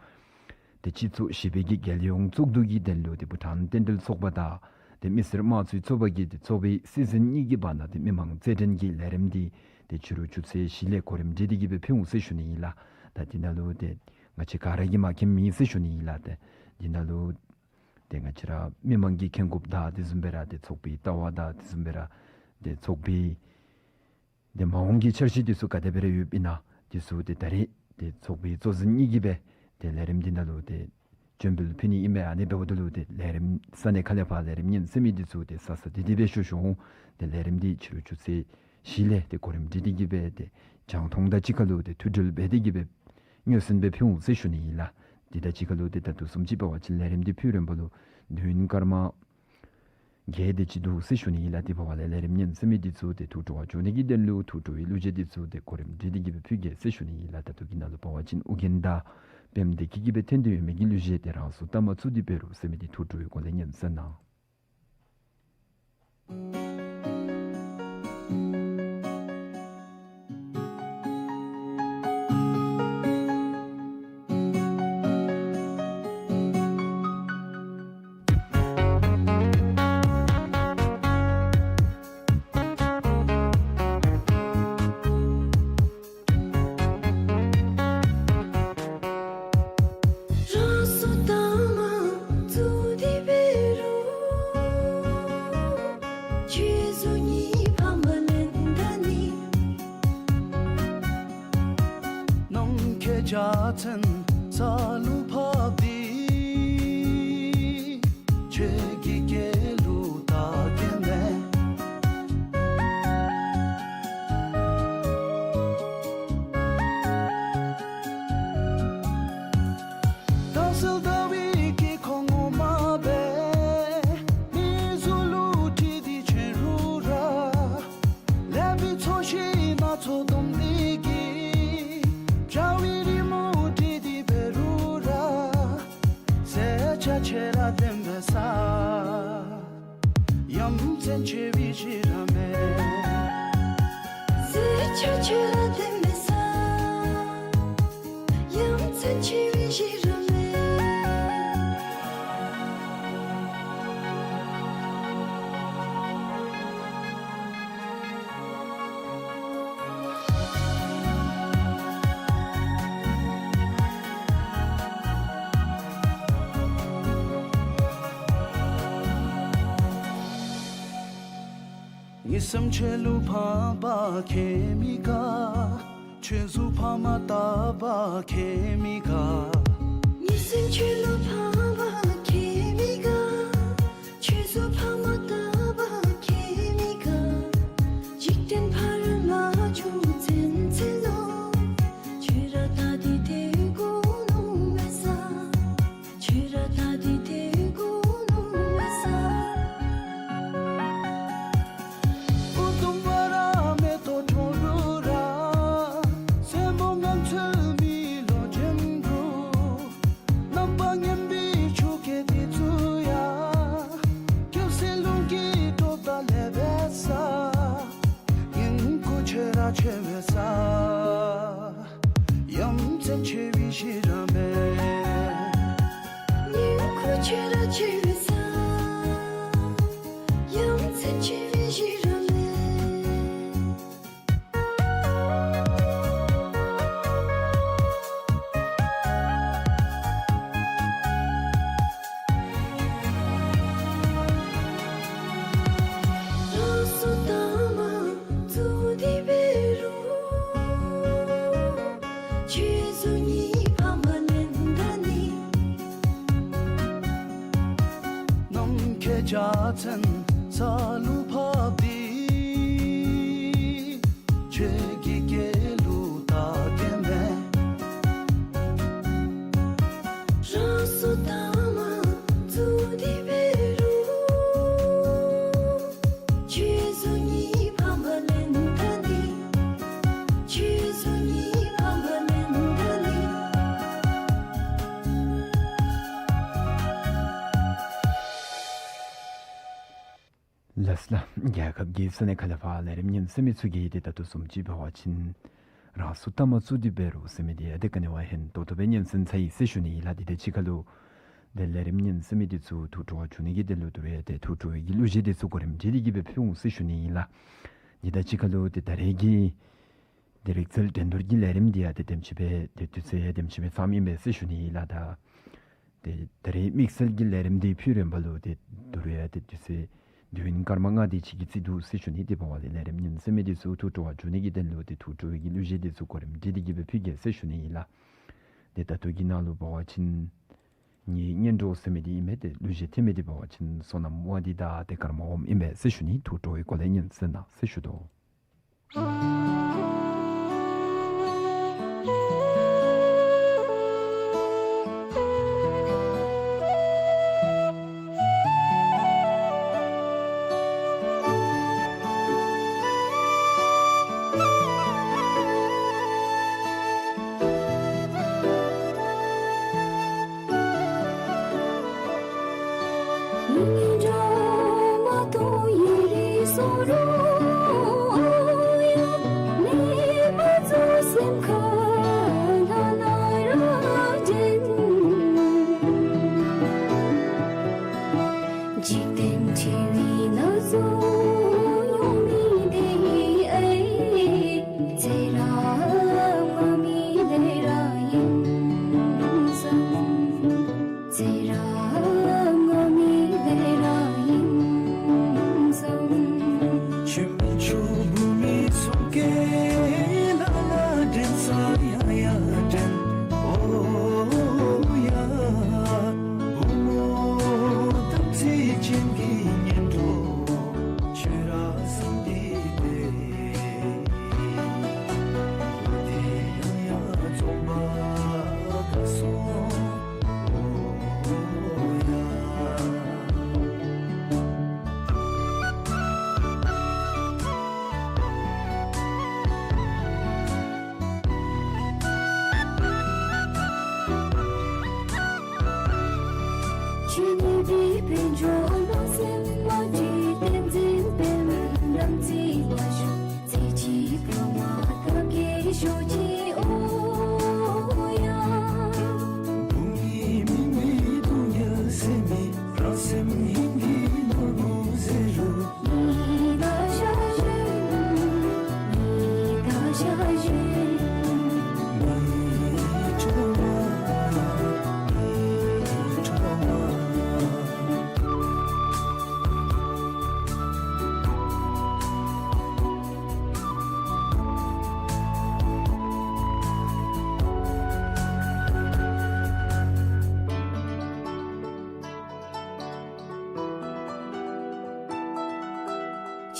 ཏེ་སྤྱི་ཚོགས་བཞི་པའི་གི་རྒྱལ་ཡོངས་གཙུག་སྡུད་ཀྱི་དོན་ལུ་ཏེ་བྷུ་ཊཱན་རྟེན་འབྲེལ་ཚོགས་པ་དང་ཏེ་མི་སེར་དམངས་གཙོའི་ཚོགས་པ་གིས་ཏེ་ཚོགས་པའི་སྲིད་འཛིན་གཉིས་ཀྱི་བར་ན་ཏེ་མི་མང་རྩེད་འགྲན་གྱི་ལས་རིམ་འདི་ཏེ་ཕྱི་རུ་ཆུ་ཚོད་བཞི་ལས་གོ་རིམ་སྒྲིག་སྟེ་གི་སྦེ་ཕུལ་འོང་ཟེར་ཞུ་ནི་ཨིན་ལགས། ད་འདི་ནང་ལུ་ཏེ་ང་བཅས་ག་ར་གིས་མ་མཁྱེནམ་མེད་ཟེར་ཞུ་ནི་ཨིན་ལགས། ཏེ་འདི་ནང་ལུ་ཏེ་ང་བཅས་ར་མི་མང་གིས་མཁྱེན་དགོཔ་དང་དེ་བཟུམ་སྦེ་ར་ཏེ་ཚོགས་པའི་ལྟ་བ་དང་དེ་བཟུམ་སྦེ་ར་ཏེ་ཚོགས་པའི་ཏེ་མ་འོངས་ཀྱི་འཆར་གཞི་འདི་ཚུ་ག་དེ་སྦེ་ར་ཡོདཔ་ཨིན་ན་འདི་ཚུ་ཏེ་ད་རེས་ཏེ་ཚོགས་པའི་གཙོ་འཛིན་གཉིས་ཀྱིས་སྦེ་ཏེ་ལས་རིམ་འདི་ནང་ལུ་ཏེ་སྤྱན་འབུལ་ཕུལ་ནི་ཨིན་མས། ཨ་ནི་འབདཝ་ད་ལུ་ཏེ་ལས་རིམ་ས་གནས་ཁ་ལས་ཕར་ལས་རིམ་སྙན་གསན་མི་འདི་ཚུ་ཏེ་ས་ས་དེ་དེ་སྦེ་བཞུགས་ཤོག། ཏེ་ལས་རིམ་འདི་ཕྱི་རུ་ཆུ་ཚོད་བཞི་ལས་ཏེ་གོ་རིམ་སྒྲིག་སྟེ་གི་སྦེ་ཏེ་རྒྱང་མཐོང་དང་གཅིག་ཁར་ལུ་ཏེ་ཐུགས་སྒྲིལ་འབད་དེ་གི་སྦེ་མངོན་གསལ་སྦེ་ཕུལ་འོང་ཟེར་ཞུ་ནི་ཨིན་ལགས། ཏེ་ད་གཅིག་ཁར་ལུ་ཏེ་ད་དུས་གསུམ་ཅིག་འབད་བ་ཅིན་ལས་རིམ་འདི་ཕུལ་རན་པ་ལུ་དུས་ཡུན་སྐར་མ་བརྒྱད་དེ་ཅིག་འདུག་ཟེར་ཞུ་ནི་ཨིན་ལགས། དེ་འབདཝ་ལས་ལས་རིམ་སྙན་གསན་མི་འདི་ཚུ་ཏེ་ཐུགས་སྤྲོ་བ་འཇོག་ནི་གི་དོན་ལུ་ཐུགས་སྤྲོ་བའི་གླུ་གཞས་འདི་ཚུ་ཏེ་གོ་རིམ་སྒྲིག་སྟེ་གི་སྦེ་ཕུལ་གེ་ཟེར་ཞུ་ནི་ཨིན་ལགས། ད་ལྟོ་གི་ནང་ལུ་འབད་བ་ཅིན་ཨོ་རྒྱན་དང་ བེམ་སྡེ་གི་གི་སྦེ་འཐོན་ཏེ་ཡོད་མི་གི་གླུ་གཞས་དེ་རང་སོ་ལྟ་མ་ཚུ་འདི་འབད་རུང་ཟེར་མི་འདི་ཐུགས་སྤྲོ་བའི་སྒོ་ལས་ཉན་གསན་གནང་། རང་སོ་ལྟ་མ་ཚུ་འདི་འབད་རུང་ཁྱོད་བཟུམ་གཉིས་ཕམ་པ་ལེན་ད་ནི། ནམ་མཁའི་འཇའ་ཚོན་ས་ལུ་ཕབ་སྟེ་ཁྱོད་ཀྱི་སྐྱེས་ལུ་བདག་རྐྱེན་མེད། དྭངས་གསལ་ཟླ་བའི་དཀྱིལ་འཁོར་ངོ་མ་སྦེ་མིག་ཟུར་ལུ་བཀྲུས་ཏེ་བྱོན་རུང་ར། ལེགས་པའི་ཚོས་གཞི་སྣ་ཚོགས་བསྡོམས་ཏེ་གི་བྱ་བའི་རི་མོ་བྲིས་ཏེ་འབད་རུང་ར། ཟེར་བྱ་ཁྱོད་ར་བདེན་པས་ས། ཡ་མཚན་ཆེ་བའི་གཞི་ར་མེད། ཟེར་བྱ་ཁྱོད་ར་བདེན་པས་ས། ཡ་མཚན་ཆེ་བའི་གཞི་ར་མེད། ངེའི་སེམས་ཁྱོད་ལུ་ཕངས་པ་ཁྱད་མི་དགའ། ཁྱོད་གཟུགས་ཕམ་ལྟ་བུ་ཁྱད་མི་དགའ། ངེའི་སེམས་ཁྱོད་ལུ་ཕངས་པ་ཁྱད་མི་དགའ། ཁྱོད་གཟུགས་ཕམ་ལྟ་བུ་ཁྱད་མི་དགའ། འཇིག་རྟེན་ཕ་རོལ་མ་བྱུང་ཚུན་ཚོད་ནང་། ཁྱོད་ར་ད་འདི་དེ་གོ་ནུམ་མེད་ས། ཁྱོད་ར་ད་འདི་དེ་གོ་ནུམ་མེད་ས། ཨུ་དུམ་བ་ར་མེ་ཏོག་འཁྲུངས་རུང་ར། སེན་མོ་ངང་ཚུལ་མེ་ལོང་བྱོན་རུང་། རྣམ་པར་ངན་པའི་ཆུ་སྐྱེས་འདི་ཚུ་ཡང་། སྐྱོབ་སའི་རླུང་གིས་དཀྲོགས་ད་ལེགས་པས་ས། ངན་ཁུ་ཁྱོད་ར་ཆེ་བས་ས། ཡ་མཚན་ཆེ་བའི་གཞི་ར་མེད། ཉིང་ཁུ་ཁྱོད་ར་ཆེ་བས་ས། ཡ་མཚན་ཆེ་བའི་གཞི་ར་མེད། རང་སོ་ལྟ་མ་ཚུ་འདི་འབད་རུང་ཁྱོད་བཟུམ་གཉིས་ཕམ་པ་ལེན་ད་ནི། ནམ་མཁའི་འཇའ་ཚོན་ས་ལུ་ཕབ་སྟེ། ཁྱོད་ཀྱི་སྐྱེས་ལུ་བདག་རྐྱེན་མེད། རང་སོ་ལྟ་མ་ཚུ་འདི་འབད་རུང་ཁྱོད་བཟུམ་གཉིས་ཕམ་པ་ལེན་ད་ནི། ཁྱོད་བཟུམ་གཉིས་ཕམ་པ་ལེན་ད་ནི། ལགས་ལགས། རྒྱལ་ཁབ་ཀྱི་ས་གནས་ཁག་ལས་ཕར་ལས་རིམ་ཉན་གསན་མི་ཚུ་གིས་ཏེ་ད་ལྟོ་བཟུམ་ཅིག་འབད་བ་ཅིན་རང་སོ་ལྟ་མ་ཚུ་འདི་འབད་རུང་ཟེར་མི་འདི་ཡང་ཏེ་ག་ནི་བ་ཧེང་ཏོག་ཏོ་སྦེ་ཉན་གསན་ཚར་ཡི་ཟེར་ཞུ་ནི་ཨིན་ལགས། འདི་དང་གཅིག་ཁར་ལུ་ཏེ་ལས་རིམ་ཉན་གསན་མི་འདི་ཚུ་ཐུགས་སྤྲོ་བ་འཇུག་ནི་གི་དོན་ལུ་ད་རུང་ཡང་ཏེ་ཐུགས་སྤྲོ་བའི་གི་གླུ་གཞས་འདི་ཚུ་གོ་རིམ་སྒྲིག་སྟེ་གི་སྦེ་ཕུལ་འོང་ཟེར་ཞུ་ནི་ཨིན་ལགས། འདི་དང་གཅིག་ཁར་ལུ་ཏེ་ད་རེས་ཀྱི་ཏེ་རིག་རྩལ་འགྲན་བསྡུར་གྱི་ལས་རིམ་འདི་ཡང་ཏེ་དེམ་ཅིག་སྦེ་ཏེ་དུས་ཚོད་ཡང་དེམ་ཅིག་སྦེ་ཚངམ་ཨིན་པས་ཟེར་ཞུ་ནི་ཨིན་ལགས། ད་ཏེ་ད་རེས་དམིགས་བསལ་གྱི་ལས་རིམ་འདི་ཕུལ་རན་པ་ལུ་ཏེ་ད་རུང་ཡང་ཏེ་དུས་ཚོད་དུས་ཡུན་སྐར་མ་ལྔ་དེ་ཅིག་གི་རྩིས་འདུག་ཟེར་ཞུ་ནི། དེ་འབདཝ་ལས་ལས་རིམ་ཉན་གསན་མི་འདི་ཚུ་ཐུགས་སྤྲོ་བ་འཇུག་ནི་གི་དོན་ལུ་ཏེ་ཐུགས་སྤྲོ་བའི་གི་གླུ་གཞས་འདི་ཚུ་གོ་རིམ་སྒྲིག་སྟེ་གི་སྦེ་ཕུལ་གེ་ཟེར་ཞུ་ནི་ཨིན་ལགས། ཏེ་ད་ལྟོ་གི་ནང་ལུ་འབད་བ་ཅིན་ངེའི་གཉེན་གྲོགས་ཟེར་མི་འདི་ཨིན་མས། ཏེ་གླུ་གཞས་འཐེན་མི་འདི་འབད་བ་ཅིན་བསོད་ནམས་དབང་འདུས་དང་ཏེ་ཀརྨ་འོགམ་ཨིན་པས་ཟེར་ཞུ་ནི། ཐུགས་སྤྲོ་བའི་སྒོ་ལས་ཉན་གསན་གནང་ཟེར་ཞུ་དོ། ཆོས་ཉིད་པའི་དཔལ་འབྱོར་ལུ་སེམས་མ་དྲི། བསྟན་འཛིན་དཔལ་མོས་དམ་ཚིག་མ་ཤོར། མཛད་རྗེས་བར་མ་ཐབས་མཁས་ཤོག་ཅིག་ཨོ་ཡ། བུ་མི་མི་མི་སྡུག་བསྔལ་སེམས་མི་རང་སེམས་ཧིང་གི་ནོར་བུ་ཟེར་རུང་།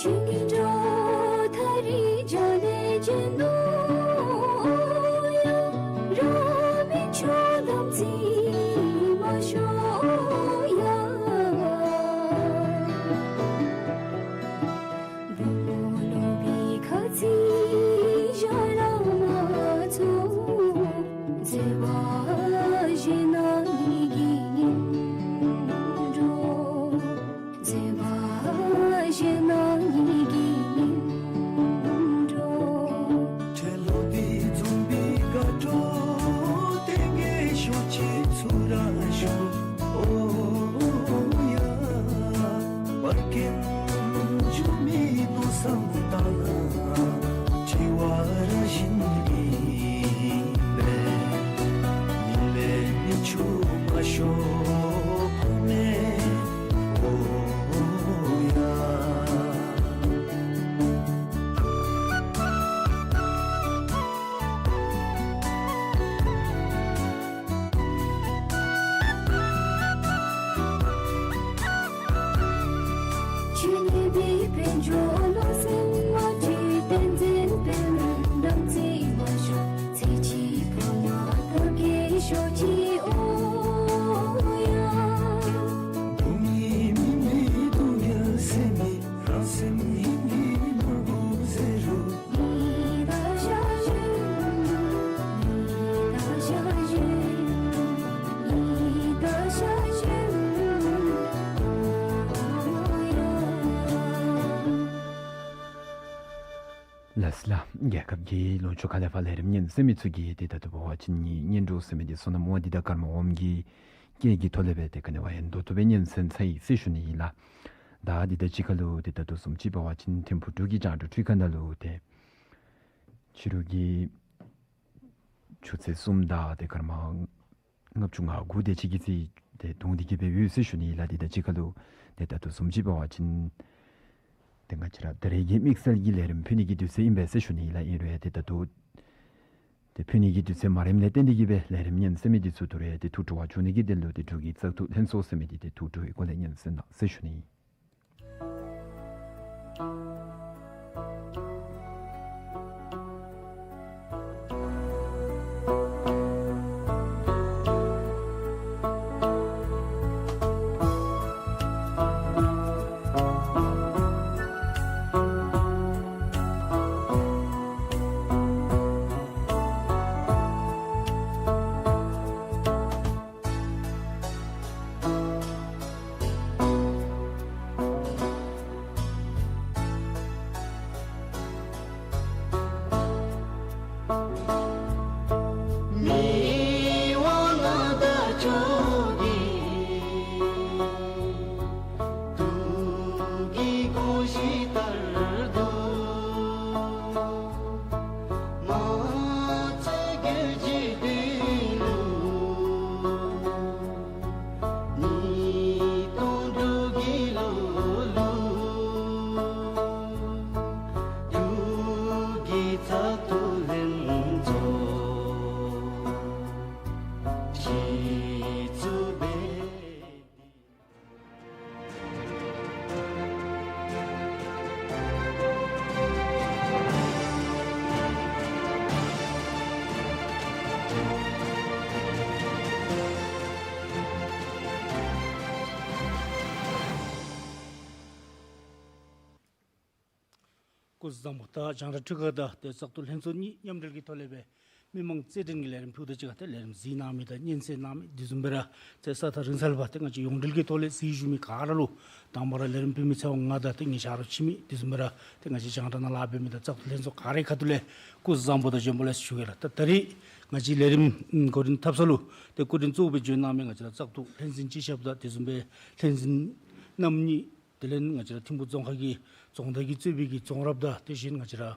ཆོས་ཉིད་འགྲོ་མཐའ་རིགས་བརྒྱ་ལས་བརྒྱན་ནོ་ཡ། རང་མི་ཆོས་དམ་ཚིག་མ་ཤོར་ཡ། བུམོ་ལུག་པའི་ཁ་ཚིག་བཞག་ར་མ་ཚུགས། བཟོད་པ་བཞེས་ན་ཉིད་ཀྱིས་ཉིད་འགྲོ། བཟོད་པ་བཞེས་ན་ཉིད་ཀྱིས་ཉིད་འགྲོ། འཕྲལ་ལོ་འདི་འཛོམས་པའི་དགའ་སྤྲོ་དེ་གིས་ཤོག་ཅིག་ཚུར་ར་ཤོག་ཨོ་ཡ། བར་གྱི་འགྱུར་མེད་མནོ་བསམ་བཏང་ན། དྲི་བ་རང་བཞིན་ཨིན་པས། མི་ལས་མི་འཕྱུགས་མ་ཤོག་ཕངས་མེད་ཨོ་ཡ། ཆོས་ཉིད་པའི་དཔལ་འབྱོར་ལུ་སེམས་མ་དྲི། བསྟན་འཛིན་དཔལ་མོས་དམ་ཚིག་མ་ཤོར། མཛད་རྗེས་བར་མ་ཐབས་མཁས་ཤོག་ཅིག་ཨོ་ཡ། བུ་མི་མི་མི་སྡུག་བསྔལ་སེམས་མི་རང་སེམས་ཧིང་གི་ནོར་བུ་ཟེར་རུང་། ལགས་སོ་ལགས། རྒྱལ་ཁབ་ཀྱི་ལུང་ཕྱོགས་ཁ་ལས་ཕར་ལས་རིམ་ཉན་གསན་མི་ཚུ་གིས་ཏེ་ད་ལྟོ་འབད་བ་ཅིན་ངེའི་སྙན་སྒྲོག་ཟེར་མི་འདི་བསོད་ནམས་དབང་འདུས་དང་ཀརྨ་དབང་གི་སྐད་ཀྱི་ཐོག་ལས་སྦེ་ཏེ་ག་ནི་བ་ཡང་ད་ལྟོ་སྦེ་ཉན་གསན་ཚར་ཡི་ཟེར་ཞུ་ནི་ཨིན་ལགས། ད་འདི་དང་གཅིག་ཁར་ལུ་ཏེ་ད་ལྟོ་བཟུམ་ཅིག་འབད་བ་ཅིན་ཐིམ་ཕུག་འབྲུག་གི་རྒྱང་བསྒྲགས་ཁྲི་ཁ་ནང་ལུ་ཏེ་ཕྱི་རུ་གི་ཆུ་ཚོད་གསུམ་དང་ཏེ་སྐར་མ་ལྔ་བཅུ་ང་དགུ་དེ་ཅིག་གི་རྩིས་ཏེ་ཐུང་དེ་གི་སྦེ་ཡོད་ཟེར་ཞུ་ནི་ཨིན་ལགས། འདི་དང་གཅིག་ཁར་ལུ་ཏེ་ད་ལྟོ་བཟུམ་ཅིག་འབད་བ་ཅིན་ཏེ་ང་བཅས་ར་ད་རེས་ཀྱི་དམིགས་བསལ་གྱི་ལས་རིམ་ཕུལ་ནི་གི་དུས་ཚོད་ཨིན་པས་ཟེར་ཞུ་ནི་ཨིན་ལགས། ཨིན་རུང་ཏེ་ད་ལྟོ་ཏེ་ཕུལ་ནི་གི་དུས་ཚོད་མ་རནམ་ལས་བརྟེན་ཏེ་གི་སྦེ་ལས་རིམ་ཉན་གསན་མི་འདི་ཚུ་ད་རུང་ཏེ་ཐུགས་སྤྲོ་བ་བྱུང་ནི་གི་དོན་ལུ་ཏེ་འབྲུག་གི་བཙག་འཐུ་ལྷན་ཚོགས་ཟེར་མི་འདི་ཏེ་ཐུགས་སྤྲོ་བའི་སྒོ་ལས་ཉན་གསན་གནང་ཟེར་ཞུ་ནི་ཨིན། སྐུ་གཟུགས་བཟང་པོ། ད་རྒྱང་བསྒྲགས་ཁྲི་ཁ་དང་ཏེ་བཙག་འཐུ་ལྷན་ཚོགས་གཉིས་མཉམ་འབྲེལ་གྱི་ཐོག་ལས་སྦེ་ མི་མང་རྩེད་འགྲན་གྱི་ལས་རིམ་ཕུལཝ་དང་གཅིག་ཁར་ཏེ་ལས་རིམ་གཟིགས་གནང་མི་དང་སྙན་གསན་གནང་མི་དེ་བཟུམ་སྦེ་ར་ཏེ་ས་ཐག་རིང་ས་ལས་ཕར་ཏེ་ང་བཅས་ཡོངས་འབྲེལ་གྱི་ཐོག་ལས་གཟིགས་བཞུགས་མི་ག་ར་ལུ་དང་པ་ར་ལས་རིམ་ཕུལ་མི་ཚེ་དབང་ང་དང་ཏེ་ངེའི་ཆ་རོགས་འཆི་མེད་དེ་བཟུམ་སྦེ་ར་ཏེ་ང་བཅས་རྒྱང་བསྒྲགས་ནང་ལཱ་འབད་མི་དང་བཙག་འཐུ་ལྷན་ཚོགས་ག་རའི་ཁ་ཐུག་ལས་སྐུ་གཟུགས་བཟང་པོ་དང་བྱོན་པ་ལེགས་སོ་ཞུ་གེ་ལགས། ད་ད་རིས་ང་བཅས་ལས་རིམ་འགོ་འདྲེན་འཐབ་ས་ལུ་ཏེ་སྐུ་མགྲོན་གཙོ་བོ་སྦེ་བྱོན་གནང་མི་ང་བཅས་ར་བཙག་འཐུ་ལྷན་འཛིན་སྤྱི་ཁྱབ་དང་དེ་བཟུམ་སྦེ་ལྷན་འཛིན་རྣམ་གཉིས། དེ་ལས་ང་བཅས་ར་ཐིམ་ཕུག་རྫོང་ཁག་གི་རྫོང་བདག་གིས་གཙོས་པའི་གི་རྫོང་རབ་དང་དེ་བཞིན་ང་བཅས་ར་ཨ་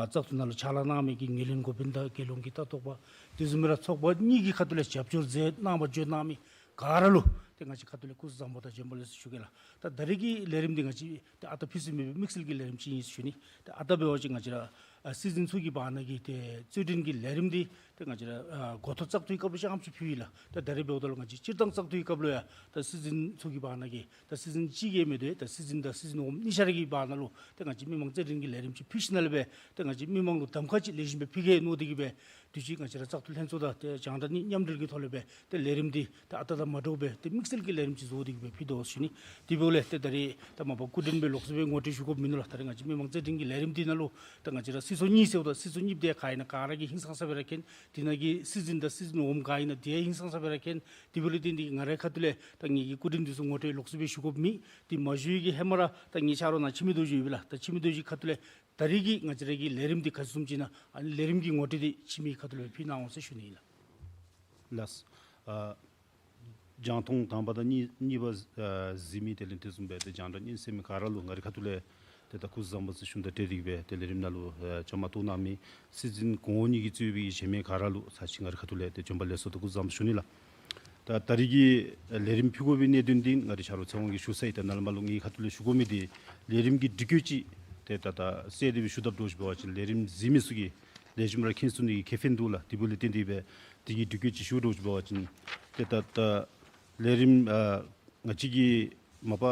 བཙག་འཐུ་ནང་ལུ་ཕྱག་ལཱ་གནང་མི་གི་ངོས་ལེན་འགོ་དཔོན་དང་རྒྱལ་ཡོངས་ཀྱི་ལྟ་རྟོག་པ་དེ་བཟུམ་སྦེ་ར་ཚོགས་པ་གཉིས་ཀྱི་ཁ་ཐུག་ལས་རྒྱབ་སྐྱོར་མཛད་གནང་བར་བྱོན་གནང་མི་ག་ར་ལུ་ཏེ་ང་བཅས་ཁ་ཐུག་ལས་སྐུ་གཟུགས་བཟང་པོ་དང་བྱོན་པ་ལེགས་སོ་ཞུ་གེ་ལགས། ད་ད་རིས་ཀྱི་ལས་རིམ་འདི་ང་བཅས་ཏེ་ཨ་རྟག་ཕུལ་ས་མེད་པའི་དམིགས་བསལ་གྱི་ལས་རིམ་ཅིག་ཨིན་ཟེར་ཞུ་ནི། ཏེ་ཨ་རྟག་འབད་བ་ཅིན་ང་བཅས་ར་ཨ་སྲིད་འཛིན་ཚུ་གི་བར་ན་གི་ཏེ་རྩོད་འགྲན་གྱི་ལས་རིམ་འདི་ཏེ་ང་བཅས་ར་ཨ་འགོ་ཐོག་བཙག་འཐུའི་སྐབས་ལུ་ཅིག་ཨམ་སྲུ་ཕུལ་ཡི་ལགས། ད་ད་རིས་འབདཝ་ད་ལུ་ང་བཅས་སྤྱིར་བཏང་བཙག་འཐུའི་སྐབས་ལུ་ཡང་ད་སྲིད་འཛིན་ཚུ་གི་བར་ན་གི་ད་སྲིད་འཛིན་གཅིག་གིས་མི་དོ་ད་སྲིད་འཛིན་དང་སྲིད་འཛིན་འོགམ་གཉིས་ཆ་ར་གི་བར་ན་ལུ་ཏེ་ང་བཅས་མི་མང་རྩོད་འགྲན་གྱི་ལས་རིམ་ཅིག་ཕུལ་ཞིནམ་ལས་སྦེ་ཏེ་ང་བཅས་མི་མང་ལུ་གདམ་ཁ་ཅིག་ལེགས་ཤོམ་སྦེ་ཕུལ་གེ་མནོ་སྟེ་གི་སྦེ་དུས་ཅི་ང་བཅས་ར་བཙག་འཐུ་ལྷན་ཚོགས་དང་ཏེ་རྒྱང་བསྒྲགས་གཉིས་མཉམ་འབྲེལ་གྱི་ཐོག་ལས་སྦེ་ཏེ་ལས་རིམ་འདི་ད་ཨ་རྟག་དང་མ་འདྲཝ་སྦེ་ཏེ་དམིགས་བསལ་གྱི་ལས་རིམ་ཅིག་བཟོ་སྟེ་གི་སྦེ་ཕུལ་དོ་ཟེར་ཞུ་ནི། དེ་འབདཝ་ལས་ཏེ་ད་རིས་ད་མ་པ་སྐུ་མགྲོན་སྦེ་ལོགས་སུ་སྦེ་ངོ་སྤྲོད་ཞུ་དགོཔ་མིན་ནུག་ལགས། ད་རིས་ང་བཅས་མི་མང་རྩོད་འགྲན་གྱི་ལས་རིམ་འདི་ནང་ལུ་ད་ང་བཅས་ར་སྲིད་ཚོགས་གཉིས་ཟེརཝ་ད་སྲིད་ཚོགས་གཉིས་འདི་ག་ཨིན་ན་ག་ར་གིས་ཧིང་སངས་ས་སྦེ་ར་མཁྱེན། དེ་ནང་གི་སྲིད་འཛིན་དང་སྲིད་འཛིན་འོགམ་ག་ཨིན་ན་དེ་ཧིང་སངས་ས་སྦེ་ར་མཁྱེན། དེ་འབདཝ་ལས་བརྟེན་ཏེ་གིས་ང་རའི་ཁ་ཐུག་ལས་ད་ངེ་གི་སྐུ་མགྲོན་འདི་ཚུ་ངོ་སྤྲོད་ལོགས་སུ་སྦེ་ཞུ་དགོཔ་མེད། དེ་མ་ཞུ་བའི་གི་ཧེ་མ་ར་ད་ངེའི་ཆ་རོགས་ནཱ་འཆི་མེད་རྡོ་རྗེ་ཡོད་པས་ལགས། ད་འཆི་མེད་རྡོ་རྗེ་ཁ་ཐུག་ལས་ད་རིས་ཀྱི་ང་བཅས་ར་གི་ལས་རིམ་འདི་ག་ཅི་བཟུམ་ཅིག་ཨིན་ན་ཨ་ནི་ལས་རིམ་གྱི་ངོ་སྤྲོད་འདི་འཆི་མེད་ཁ་ཐུག་ལས་ཕུལ་གནང་འོང་ཟེར་ཞུ་ནི་ཨིན་ལགས། ལགས། ཨ་རྒྱང་མཐོང་དང་པ་དང་གཉིས་གཉིས་པ་ཨ་གཟིགས་མི་དེ་ལས་དེ་བཟུམ་སྦེ་ཏེ་རྒྱང་བསྒྲགས་གཉིས་གཟིགས་མི་ག་ར་ལུ་ང་རའི་ཁ་ཐུག་ལས་ཏེ་ད་སྐུ་གཟུགས་བཟང་པོ་ཟེར་ཞུ་ནི་དང་འབྲེལ་ཏེ་གི་སྦེ་ཏེ་ལས་རིམ་ནང་ལུ་ཨ་བཅའ་མར་གཏོགས་གནང་མི་སྲིད་འཛིན་གོང་འོག་གཉིས་ཀྱིས་གཙོས་པའི་གི་གཞན་མི་ག་ར་ལུ་ཚར་གཅིག་ང་རའི་ཁ་ཐུག་ལས་ཏེ་བྱོན་པ་ལེགས་སོ་དང་སྐུ་གཟུགས་བཟང་པོ་ཞུ་ནི་ལགས། ད་ད་རིས་ཀྱི་ལས་རིམ་ཕུལ་དགོ་པའི་གནད་དོན་འདི་ང་རའི་ཆ་རོགས་ཚེ་དབང་གིས་ཞུ་ཚར་ཡི། ད་ནཱ་ལས་མར་ལུ་ངེའི་ཁ་ཐུག་ལས་ཞུ་དགོ་མི་འདི་ལས་རིམ་གྱི་སྒྲིག་བཀོད་ཅིག་ཏེ་ད་ད་གསལ་ཏེ་སྦེ་ཞུ་དཔ་འདྲཝ་ཅིག་འབད་བ་ཅིན་ལས་རིམ་གཟིགས་མི་ཚུ་གིས་ལེགས་ཤོམ་ར་མཁྱེན་ཚུགས་ནི་གི་ཁེ་ཕན་འདུག་ལགས། དེ་འབདཝ་ལས་བརྟེན་ཏེ་སྦེ་དེ་གི་སྒྲིག་བཀོད་ཅིག་ཞུ་འདྲཝ་ཅིག་འབད་བ་ཅིན་ཏེ་ད་ད་ལས་རིམ་ཨ་ང་བཅས་ཀྱི་མ་པ་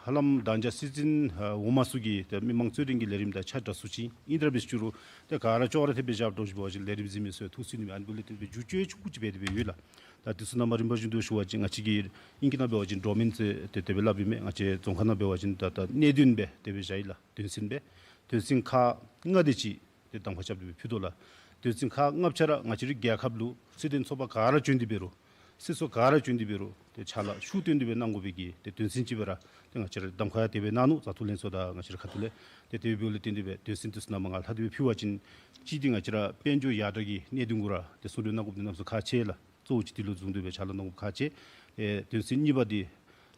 ཧ་ལམ་ད་ཅི་སྲིད་འཛིན་ཨ་འོག་མ་ཚུ་གིས་ཏེ་མི་མང་རྩོད་འགྲན་གྱི་ལས་རིམ་དང་ཆ་འདྲ་སུ་ཅིག་ཨིན། དེ་འདྲ་འབད་རུང་ཏེ་ག་ར་ཅོག་ར་འཐདཔ་སྦེ་བཞགཔ་འདྲཝ་ཅིག་འབད་བ་ཅིན་ལས་རིམ་གཟིགས་མི་ཚུ་ཡང་ཐུགས་སུན་ནི་མས། ཨ་ནི་འབདཝ་ལས་བརྟེན་ཏེ་སྦེ་འགྱུར་བཅོས་ཆུང་ཀུ་ཅིག་འབད་དེ་སྦེ་ཡོད་ལགས། ད་འདི་ཚུ་ནང་མ་རིམ་པ་བཞིན་དུ་ཞུ་བ་ཅིན་ང་བཅས་ཀྱི་ཨིང་སྐད་ནང་འབད་བ་ཅིན་སྒྲོན་མེ་ཟེར་ཏེ་དེ་སྦེ་སླབ་ཨིན་མས། ང་བཅས་རྫོང་ཁ་ནང་འབད་བ་ཅིན་ད་ད་གནད་དོན་སྦེ་དེ་སྦེ་བཞག་ཡི་ལགས། དོན་ཚན་སྦེ་དོན་ཚན་ཁག་ལྔ་དེ་ཅིག་ཏེ་གདམ་ཁ་རྐྱབ་སྟེ་སྦེ་ཕུལ་དོ་ལགས། དོན་ཚན་ཁག་ལྔ་ཆ་ར་ང་བཅས་རའི་རྒྱལ་ཁབ་ལུ་སྲིད་དོན་ཚོགས་པ་ག་ར་བྱོན་ཏེ་འབད་རུང་སྲིད་ཚོགས་ག་ར་བྱོན་ཏེ་འབད་རུང་ཏེ་ཕྱག་ལཱ་ཤུགས་བཏོན་ཏེ་སྦེ་གནང་དགོ་པའི་གི་ཏེ་དོན་ཚན་ཅིག་སྦེ་ར་ཏེ་ང་བཅས་ར་གདམ་ཁ་ཡང་དེ་སྦེ་གནང་ནུག། བཙག་འཐུ་ལྷན་ཚོགས་དང་ང་བཅས་རའི་ཁ་ཐུག་ལས། ཏེ་དེ་འབདཝ་ལས་བརྟེན་ཏེ་སྦེ་དོན་ཚན་དེ་ཚུ་ནང་མར་ང་ལྷག་སྟེ་སྦེ་ཕུལ་བ་ཅིན་གཅིག་འདི་ང་བཅས་ར་དཔལ་འབྱོར་ཡར་དྲག་གི་གནད་དོན་གུ་ར་ཏེ་གསུང་གྲོས་གནང་དགོཔ་འདི་གནམ་མེད་ས་མེད་ཁག་ཆེ་ལགས། གཙོ་བོ་ཅིག་འདི་ལུ་བཟུང་སྟེ་སྦེ་ཕྱག་ལཱ་གནང་དགོཔ་ཁག་ཆེ། ཨེ་དོན་ཚན་གཉིས་པ་འདི་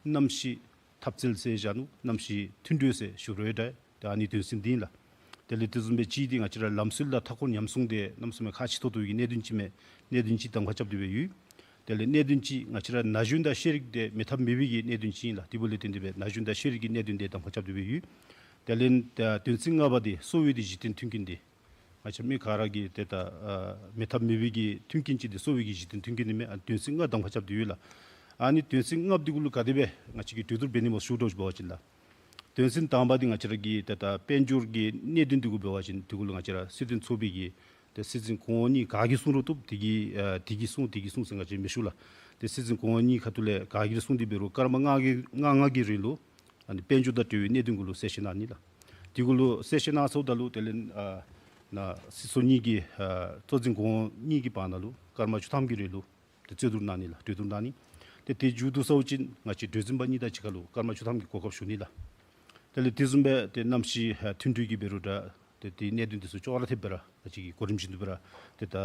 གནམ་གཤིས་འཐབ་རྩོད་ཟེར་བཞག་ནུག། གནམ་གཤིས་མཐུན་གྲོས་ཟེར་ཞུ་རུང་འདྲ། ཏེ་ཨ་ནི་དོན་ཚན་འདི་ཨིན་ལགས། དེ་ལས་དེ་བཟུམ་སྦེ་གཅིག་འདི་ང་བཅས་ར་ལམ་སྲོལ་དང་མཐའ་འཁོར་ཉམས་སྲུང་འདི་གནམ་མེད་ས་མེད་ཁག་ཆེ་ཏོག་ཏོ་གི་གནད་དོན་ཅིག་མས། གནད་དོན་ཅིག་གདམ་ཁ་རྐྱབ་སྟེ་སྦེ་ཡོད། དེ་ལས་གནད་དོན་ཅིག་ང་བཅས་ར་ན་གཞོན་དང་ཤེས་རིག་འདི་མེད་ཐབས་མེད་པའི་གི་གནད་དོན་ཅིག་ཨིན་ལགས། དེ་འབདཝ་ལས་བརྟེན་ཏེ་སྦེ་ན་གཞོན་དང་ཤེས་རིག་གི་གནད་དོན་འདི་གདམ་ཁ་རྐྱབ་སྟེ་སྦེ་ཡོད། དེ་ལས་ཨ་དོན་ཚན་ལྔ་པ་འདི་གསོ་བའི་འདི་གཞི་རྟེན་མཐུན་རྐྱེན་འདི་ང་བཅས་མི་ག་ར་གིས་ཏེ་ད་ཨ་མེད་ཐབས་མེད་པའི་གི་མཐུན་རྐྱེན་ཅིག་འདི་གསོ་བའི་གི་གཞི་རྟེན་མཐུན་རྐྱེན་འདི་མས། ཨ་དོན་ཚན་ལྔ་གདམ་ཁ་རྐྱབ་སྟེ་ཡོད་ལགས། ཨ་ནི་དོན་ཚན་ལྔ་པ་འདི་གུ་ལུ་ག་དེ་སྦེ་ང་བཅས་ཀྱིས་གྲོས་བསྡུར་འབད་ནི་སྨོ་ཞུ་འདྲཝ་ཅིག་འབད་བ་ཅིན་ལགས། དོན་ཚན་དང་པ་འདི་ང་བཅས་ར་གི་ཏེ་ད་དཔལ་འབྱོར་གྱི་གནད་དོན་འདི་གུ་འབད་བ་ཅིན་འདི་གུ་ལུ་ང་བཅས་ར་སྲིད་དོན་ཚོགས་པའི་གི་ཏེ་སྲིད་འཛིན་གོང་འོག་གཉིས་ག་གིས་གསུང་རུང་བཏུབ། དེ་གིས་ཨ་དེ་གིས་གསུང་དེ་གིས་གསུང་ཟེར་ང་བཅས་མི་ཞུ་ལགས། ཏེ་སྲིད་འཛིན་གོང་འོག་གཉིས་ཁ་ཐུག་ལས་ག་གིས་ར་གསུང་སྟེ་འབད་རུང་སྐར་མ་ལྔ་གི་ལྔ་ལྔ་གི་རིང་ལུ་ཨ་ནི་དཔལ་འབྱོར་དང་འབྲེལ་བའི་གནད་དོན་གུ་ལུ་གསལ་བཤད་གནང་ནི་ལགས། དེ་གུ་ལུ་གསལ་བཤད་གནང་ཚརཝ་ད་ལུ་དེ་ལས་ཨ་ནཱ་སྲིད་ཚོགས་གཉིས་ཀྱི་ཨ་གཙོ་འཛིན་གོང་འོག་གཉིས་ཀྱི་བར་ན་ལུ་སྐར་མ་བཅུ་ཐམ་གྱི་རིང་ལུ་ཏེ་རྩོད་བསྡུར་གནང་ནི་ལགས། གྲོས་བསྡུར་གནང་ནི། ཏེ་དེ་མཇུག་བསྡུ་ཚརཝ་ཅིག་ང་བཅས་གྲོས་འཛིན་པ་གཉིས་དང་གཅིག་ཁར་ལུ་སྐར་མ་བཅུ་ཐམ་གྱི་གོ་སྐབས་ཞུ་ནི་ལགས། དེ་ལས་དེ་བཟུམ་སྦེ་ཏེ་གནམ་གཤིས་ཨ་མཐུན་གྲོས་ཀྱི་འབད་རུང་འདྲ་ཏེ་དེའི་གནད་དོན་དེ་ཚུ་ཅོག་ར་འཐདཔ་སྦེ་ར་ང་བཅས་ཀྱིས་གོ་རིམ་བཞིན་དུ་སྦེ་ར་ཏེ་ད་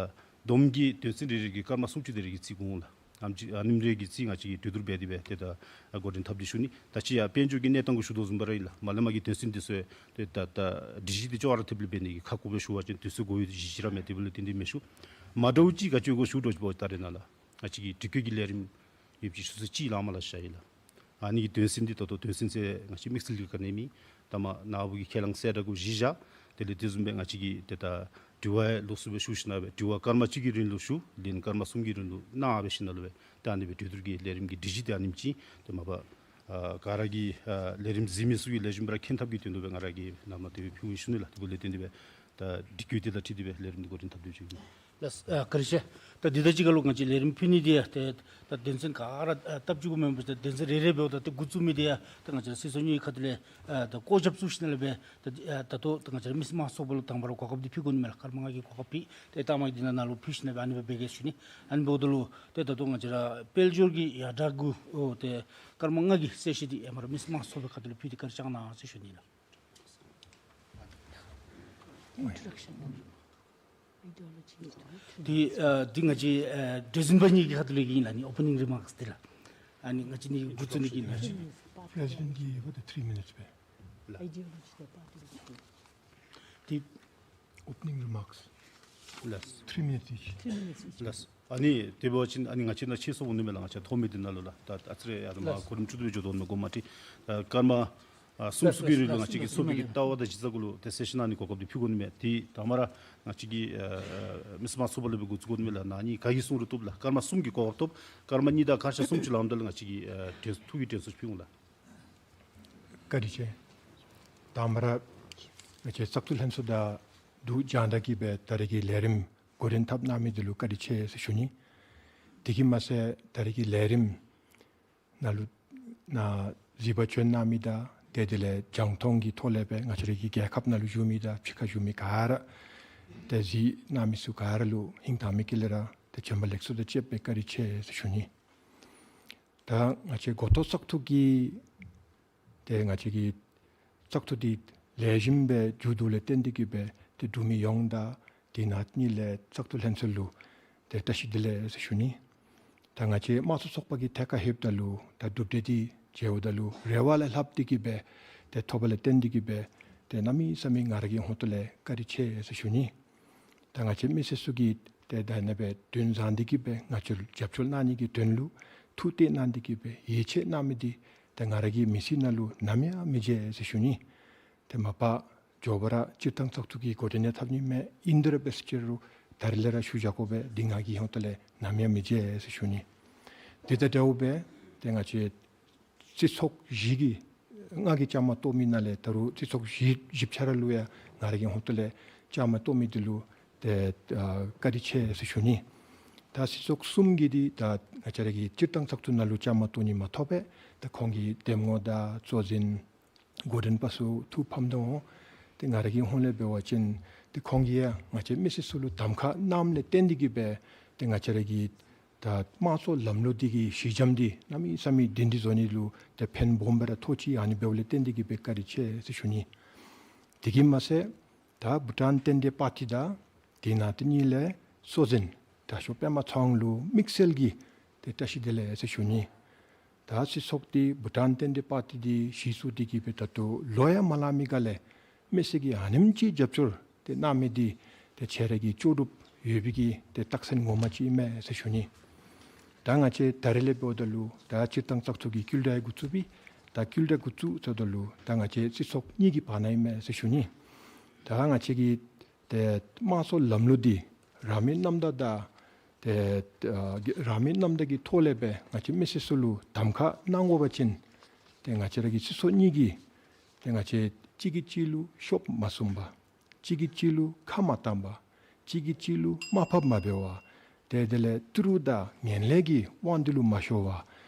བསྡོམས་ཀྱིས་དོན་ཚན་རེ་རེ་གི་སྐར་མ་སུམ་ཅུ་དེ་རེ་གི་རྩིས་འོང་ལགས། ཨ་ནེམ་ཅིག་ཨ་ནེམ་རེ་གི་རྩིས་ང་བཅས་ཀྱིས་གྲོས་བསྡུར་འབད་དེ་སྦེ་ཏེ་ད་ཨ་འགོ་འདྲེན་འཐབ་སྟེ་ཞུ་ནི། ད་ཅི་ཡང་དཔལ་འབྱོར་གྱི་གནས་སྟངས་གུ་ཞུ་དོ་བཟུམ་སྦེ་ར་ཨིན་ལགས། མ་ལས་མར་གྱི་དོན་ཚན་དེ་ཚུ་ཏེ་ད་ད་སྒྲིག་གཞི་འདི་ཅོག་ར་འཐདཔ་ལས་འབད་ནི་གི་ཁག་ཁུར་སྦེ་ཞུ་བ་ཅིན་དུས་ཚོད་འགོར་ཡོད་གཞི་ཅིག་ར་མས། དེ་འབདཝ་ལས་བརྟེན་ཏེ་མི་ཞུ། མ་འདྲཝ་ཅིག་ག་ཅི་ཡོད་གོ་ཞུ་འདྲཝ་ཅིག་འབདཝ་ད་རེས་ནཱ་ལགས་ང་བཅས་ཀྱི་སྒྲིག་བཀོད་ཀྱི་ལས་རིམ་ཡོདཔ་ཅིག་ཆུ་ཚོད་གཅིག་ལང་མ་ལང་བཞག་ཡི་ལགས། ཨ་ནི་གི་དོན་ཚན་འདི་ད་ལྟོ་དོན་ཚན་ཟེར་ང་བཅས་དམིགས་བསལ་གྱི་ག་ནི་མེད། ད་མར་ནཱ་བུ་གིས་ཁས་བླངས་གསལ་བསྒྲགས་གུ་གཞི་བཞག། དེ་ལས་དེ་བཟུམ་སྦེ་ང་བཅས་ཀྱིས་ཏེ་ད་དྲི་བ་ཡང་ལོགས་སུ་སྦེ་ཞུ་ཞིནམ་སྦེ་དྲི་བ་སྐར་མ་གཅིག་གི་རིང་ལུ་ཞུ། ལན་སྐར་མ་གསུམ་གྱི་རིང་ལུ་གནང་སྦེ་ཞིནམ་ལས་སྦེ་ད་ཨ་ནི་སྦེ་གྲོས་བསྡུར་གྱི་ལས་རིམ་གྱི་སྒྲིག་གཞི་འདི་ཨ་ནེམ་ཅིག་ཏེ་མ་པ་ཨ་ག་ར་གིས་ཨ་ལས་རིམ་གཟིགས་མི་ཚུ་གིས་ལེགས་ཤོམ་སྦེ་ར་མཁྱེན་ཐབས་ཀྱི་དོན་ལུ་སྦེ་ང་ར་གིས་ནཱ་མར་དེ་སྦེ་ཕུལཝ་ཨིན་ཞུ་ནི་ལགས། དེ་འབདཝ་ལས་བརྟེན་ཏེ་སྦེ་ད་སྒྲིག་བཀོད་དེ་དང་འཁྲིལ་ཏེ་སྦེ་ལས་རིམ་འདི་འགོ་འདྲེན་འཐབ་སྟེ་ཡོད་ཅིག་ཨིན། ལགས། ཨ་བཀའ་དྲིན་ཆེ། ད་འདི་དང་གཅིག་ཁར་ལུ་ང་བཅས་ལས་རིམ་ཕུལ་ནི་འདི་ཡང་ཏེ་ད་དོན་ཚན་ག་ར་ཨ་སྟབས་བཅུ་གུ་མེན་པར་ཏེ་དོན་ཚན་རེ་རེ་འབདཝ་ད་ཏེ་འགོ་བཙུགས་མི་འདི་ཡང་ཏེ་ང་བཅས་ར་སྲིད་ཚོགས་གཉིས་ཁ་ཐུག་ལས་ཨ་ད་བསྐོ་བཞག་བཙུགས་ཞིནམ་ལས་སྦེ་ད་ཨ་ད་ལྟོ་ད་ང་བཅས་ར་མི་སེར་དམངས་གཙོའི་ཐོག་ལུ་དང་པ་ར་གོ་སྐབས་འདི་ཕུལ་དགོ་ནི་མས་ལགས། སྐར་མ་ལྔ་གི་གོ་སྐབས་ཕུལ། ཏེ་ལྟག་མ་འདི་ནང་ན་ལུ་ཕུལ་ཞིནམ་ལས་སྦེ་ཨ་ནི་སྦེ་འབད་གེ་ཟེར་ཞུ་ནི། ཨ་ནི་འབདཝ་ད་ལུ་ཏེ་ད་ལྟོ་ང་བཅས་ར་དཔལ་འབྱོར་གྱི་ཡར་དྲག་གུ་ཨོ་ཏེ་སྐར་མ་ལྔ་གི་གསལ་བཤད་འདི་ཡང་མ་ར་མི་སེར་དམངས་གཙོའི་ཁ་ཐུག་ལུ་ཕུལ་ཏེ་བཀའ་དྲིན་བསྐྱང་གནང་ཟེར་ཞུ་ནི་ལགས། Introduction. Ideology. འདི་ཨ་འདི་ང་བཅས་ཨ་གྲོས་འཛིན་པ་གཉིས་ཀྱི་ཁ་ཐུག་ལས་ཨིན་ལགས། ཨ་ནི་opening remarks འདི་ལགས། ཨ་ནི་ང་བཅས་ནི་འགོ་བཙུགས་ནི་གི་ཨིན་ལགས། President གི་ཧོ་ཏེ་three minutes སྦེ། Ideology the party. འདི་opening remarks ལགས། Three minutes each. Three minutes each. ལགས། ཨ་ནི་དེ་འབད་བ་ཅིན་ཨ་ནི་ང་བཅས་ནང་ཕྱད་སོང་འོང་ནི་མས་ལགས། ང་བཅས་ཐོག་མེད་འདི་ནང་ལུ་ལགས། ད་ཨ་ཙི་རེ་ཡར་མར་ལགས། གོ་རིམ་ཅིག་ཏུ་སྦེ་འགྱོ་དོ་མས་གོ་མ་ཏེ། ད་སྐར་མ་ཨ་གསུམ་ལགས་གསུམ་གྱི་རིང་ལུ་ལགས། ང་བཅས་ཀྱིས་ཚོགས་པའི་གི་ལྟ་བ་དང་གཞི་རྩ་གུ་ལུ་ཏེ་གསལ་བཤད་གནང་ནི་གོ་སྐབས་འདི་ཕུལ་དགོ་ནི་མས། ཏེ་དང་པ་ར་ང་བཅས་ཀྱི་ཨ་མི་སེར་དམངས་གཙོའི་ཐོག་ལས་སྦེ་འགོ་བཙུགས་དགོ་ནི་མས་ལགས། ནཱ་ནི་ག་གིས་གསུང་རུང་བཏུབ་ལགས། སྐར་མ་གསུམ་གྱི་གོ་སྐབས་ཐོབ། སྐར་མ་གཉིས་དང་སྐར་ཆ་གསུམ་ཅིག་ལངམ་ད་ལུ་ང་བཅས་ཀྱིས་ཨ་དྲན་ཐུགས་ཀྱི་དྲན་གསོ་ཕུལ་འོང་ལགས། བཀའ་དྲིན་ཆེ། དང་པ་ར་ང་བཅས་བཙག་འཐུ་ལྷན་ཚོགས་དང་འདུ་སྦྱང་ད་གིས་སྦེ་ད་རེས་ཀྱི་ལས་རིམ་འགོ་འདྲེན་འཐབ་གནང་མི་འདི་ལུ་བཀའ་དྲིན་ཆེ་ཟེར་ཞུ་ནི། དེ་གིས་མ་ཚད་ད་རེས་ཀྱི་ལས་རིམ་ནང་ལུ་ནཱ་གཟིགས་པར་བྱོན་གནང་མི་དང་ཏེ་དེ་ལས་རྒྱང་མཐོང་གི་ཐོག་ལས་སྦེ་ང་བཅས་ར་གི་རྒྱལ་ཁབ་ནང་ལུ་བཞུགས་མི་དང་ཕྱི་ཁར་བཞུགས་མི་ག་ར་ཏེ་གཟིགས་གནང་མི་ཚུ་ག་ར་ལུ་ཧིང་དྭངས་མའི་དཀྱིལ་ལས་ར་ཏེ་བྱོན་པ་ལེགས་སོ་དང་བཅས་པའི་བཀའ་དྲིན་ཆེ་ཟེར་ཞུ་ནི། ད་ང་བཅས་འགོ་ཐོག་བཙག་འཐུ་གི་ཏེ་ང་བཅས་ཀྱི་བཙག་འཐུ་འདི་ལེགས་ཤོམ་སྦེ་མཇུག་བསྡུཝ་ལས་བརྟེན་ཏེ་གིས་སྦེ་ཏེ་འབྲུག་མི་ཡོངས་དང་དེ་ནང་ནི་ལས་བཙག་འཐུ་ལྷན་ཚོགས་ལུ་ཏེ་བཀྲ་ཤིས་བདེ་ལེགས་ཟེར་ཞུ་ནི། ད་ང་བཅས་དམངས་གཙོའི་ཚོགས་པ་གི་ཐད་ཁར་ལྷོདཔ་ད་ལུ་ད་གྲུབ་འབྲས་འདི་མཇལཝ་ད་ལུ་རེ་བ་ལས་ལྷག་སྟེ་གིས་སྦེ་ཏེ་ཐོབ་པ་ལས་བརྟེན་ཏེ་གིས་སྦེ་ཏེ་གནམ་མེད་ས་མེད་ང་ར་གི་ཧོངས་ཐོག་ལས་བཀའ་དྲིན་ཆེ་ཟེར་ཞུ་ནི། ད་ང་བཅས་མི་སེར་ཚུ་གིས་ཏེ་ད་ཨ་ནི་སྦེ་འདུན་བཟང་སྟེ་གིས་སྦེ་ང་བཅས་ལུ་རྒྱབ་སྐྱོར་གནང་ནི་གི་དོན་ལུ་ཐུགས་གཏད་གནང་སྟེ་གིས་སྦེ་ཡིད་ཆེས་གནང་མི་འདི་ཏེ་ང་ར་གི་མི་ཚེ་ནང་ལུ་ནམ་ཡང་མི་བརྗེད་ཟེར་ཞུ་ནི། ཏེ་མ་པ་མགྱོགས་པ་ར་སྤྱིར་བཏང་བཙག་འཐུ་གི་འགོ་འདྲེན་འཐབ་ནི་མས། ཨིན་ཏེ་ར་འབད་ཟེར་ཅི་རུང་ད་རིས་ལས་ར་ཞུ་བཞག་དགོ་པས། འདི་ང་གི་ཧོངས་ཐོག་ལས་ནམ་ཡང་མི་བརྗེད་ཟེར་ཞུ་ནི། དེ་དང་འདྲཝ་སྦེ་ཏེ་ང་བཅས་སྲིད་ཚོགས་བཞི་གི་ལྔ་གིས་བཅའ་མར་གཏོགས་མི་ནང་ལས་ད་རུང་སྲིད་ཚོགས་བཞི་བཞི་ཆ་ར་ལུ་ཡང་ང་ར་གི་ཧོངས་ཐོག་ལས་བཅའ་མར་གཏོགས་མི་འདི་ལུ་ཏེ་ཨ་བཀའ་དྲིན་ཆེ་ཟེར་ཞུ་ནི། ད་སྲིད་ཚོགས་གསུམ་གྱིས་འདི་ད་ང་བཅས་ར་གི་སྤྱིར་བཏང་བཙག་འཐུ་ནང་ལུ་བཅའ་མར་གཏོགས་ནི་མ་ཐོབ་པས། ད་ཁོང་གི་འདེམས་ངོ་དང་གཙོ་འཛིན་འགོ་འདྲེན་པ་ཚུ་ཐུགས་ཕམ་དོ་འོང་། ཏེ་ང་ར་གི་ཧོངས་ལས་འབད་བ་ཅིན་ཏེ་ཁོང་གིས་ཡང་ང་བཅས་མི་སེར་ཚུ་ལུ་གདམ་ཁ་གནངམ་ལས་བརྟེན་ཏེ་གིས་སྦེ་ཏེ་ང་བཅས་ར་གི་ད་དམངས་གཙོའི་ལམ་ལུགས་འདི་གི་གཞི་འགྱམ་འདི་གནམ་མེད་ས་མེད་སྒྲིང་སྒྲི་བཟོ་ནི་ལུ་ཏེ་ཕན་སྦོམ་སྦེ་ར་ཐོགས་ཅི། ཨ་ནི་འབདཝ་ལས་བརྟེན་ཏེ་གིས་སྦེ་བཀའ་དྲིན་ཆེ་ཟེར་ཞུ་ནི། དེ་གིས་མ་ཚད་ད་བྷུ་ཊཱན་བསྟན་འཛིན་པར་ཊི་དང་དེ་ནང་དེ་གཉིས་ལས་གཙོ་འཛིན་དྲག་ཤོས་པདྨ་ཚེ་དབང་ལུ་དམིགས་བསལ་གྱིས་ཏེ་བཀྲ་ཤིས་བདེ་ལེགས་ཟེར་ཞུ་ནི། ད་སྲིད་ཚོགས་འདི་བྷུ་ཊཱན་བསྟན་འཛིན་པར་ཊི་འདི་གཞི་བཙུགས་ཏེ་གིས་སྦེ་ད་ལྟོ་ལོ་ཡང་མ་ལང་མི་སྒང་ལས་མི་སེར་གྱིས་ཨ་ནེམ་ཅིག་རྒྱབ་སྐྱོར་ཏེ་གནང་མི་འདི་ཏེ་ཁྱེད་ར་གི་ལྕོགས་གྲུབ་ཡོད་པའི་གི་ཏེ་རྟགས་མཚན་ངོ་མ་ཅིག་ཨིན་མས་ཟེར་ཞུ་ནི། ད་ང་བཅས་ད་རིས་ལས་འབདཝ་ད་ལུ་ད་སྤྱིར་བཏང་བཙག་འཐུ་གི་ཀུན་བརྟགས་འགོ་བཙུགས་པས། ད་ཀུན་བརྟགས་འགོ་བཙུགས་ཚརཝ་ད་ལུ་ད་ང་བཅས་སྲིད་ཚོགས་གཉིས་ཀྱི་བར་ན་ཨིན་མས་ཟེར་ཞུ་ནི། ད་ང་བཅས་ཀྱི་ཏེ་དམངས་གཙོའི་ལམ་ལུགས་འདི་རང་མོས་རྣམ་དག་དང་ཏེ་ཨ་རང་མོས་རྣམ་དག་གི་ཐོག་ལས་སྦེ་ང་བཅས་མི་སེར་ཚུ་ལུ་གདམ་ཁ་གནང་དགོ་པ་ཅིན་ཏེ་ང་བཅས་ར་གི་སྲིད་ཚོགས་གཉིས་ཀྱིས་ཏེ་ང་བཅས་གཅིག་གིས་གཅིག་ལུ་གཤོགཔ་མ་བཟུང་བར་གཅིག་གིས་གཅིག་ལུ་ཁ་མ་བཏང་བར་གཅིག་གིས་གཅིག་ལུ་དམའ་ཕབ་མ་འབད་བར་ཏེ་དེ་ལས་ཏི་རུ་དང་ངན་ལྷད་ཀྱི་དབང་འདི་ལུ་མ་ཤོར་བར་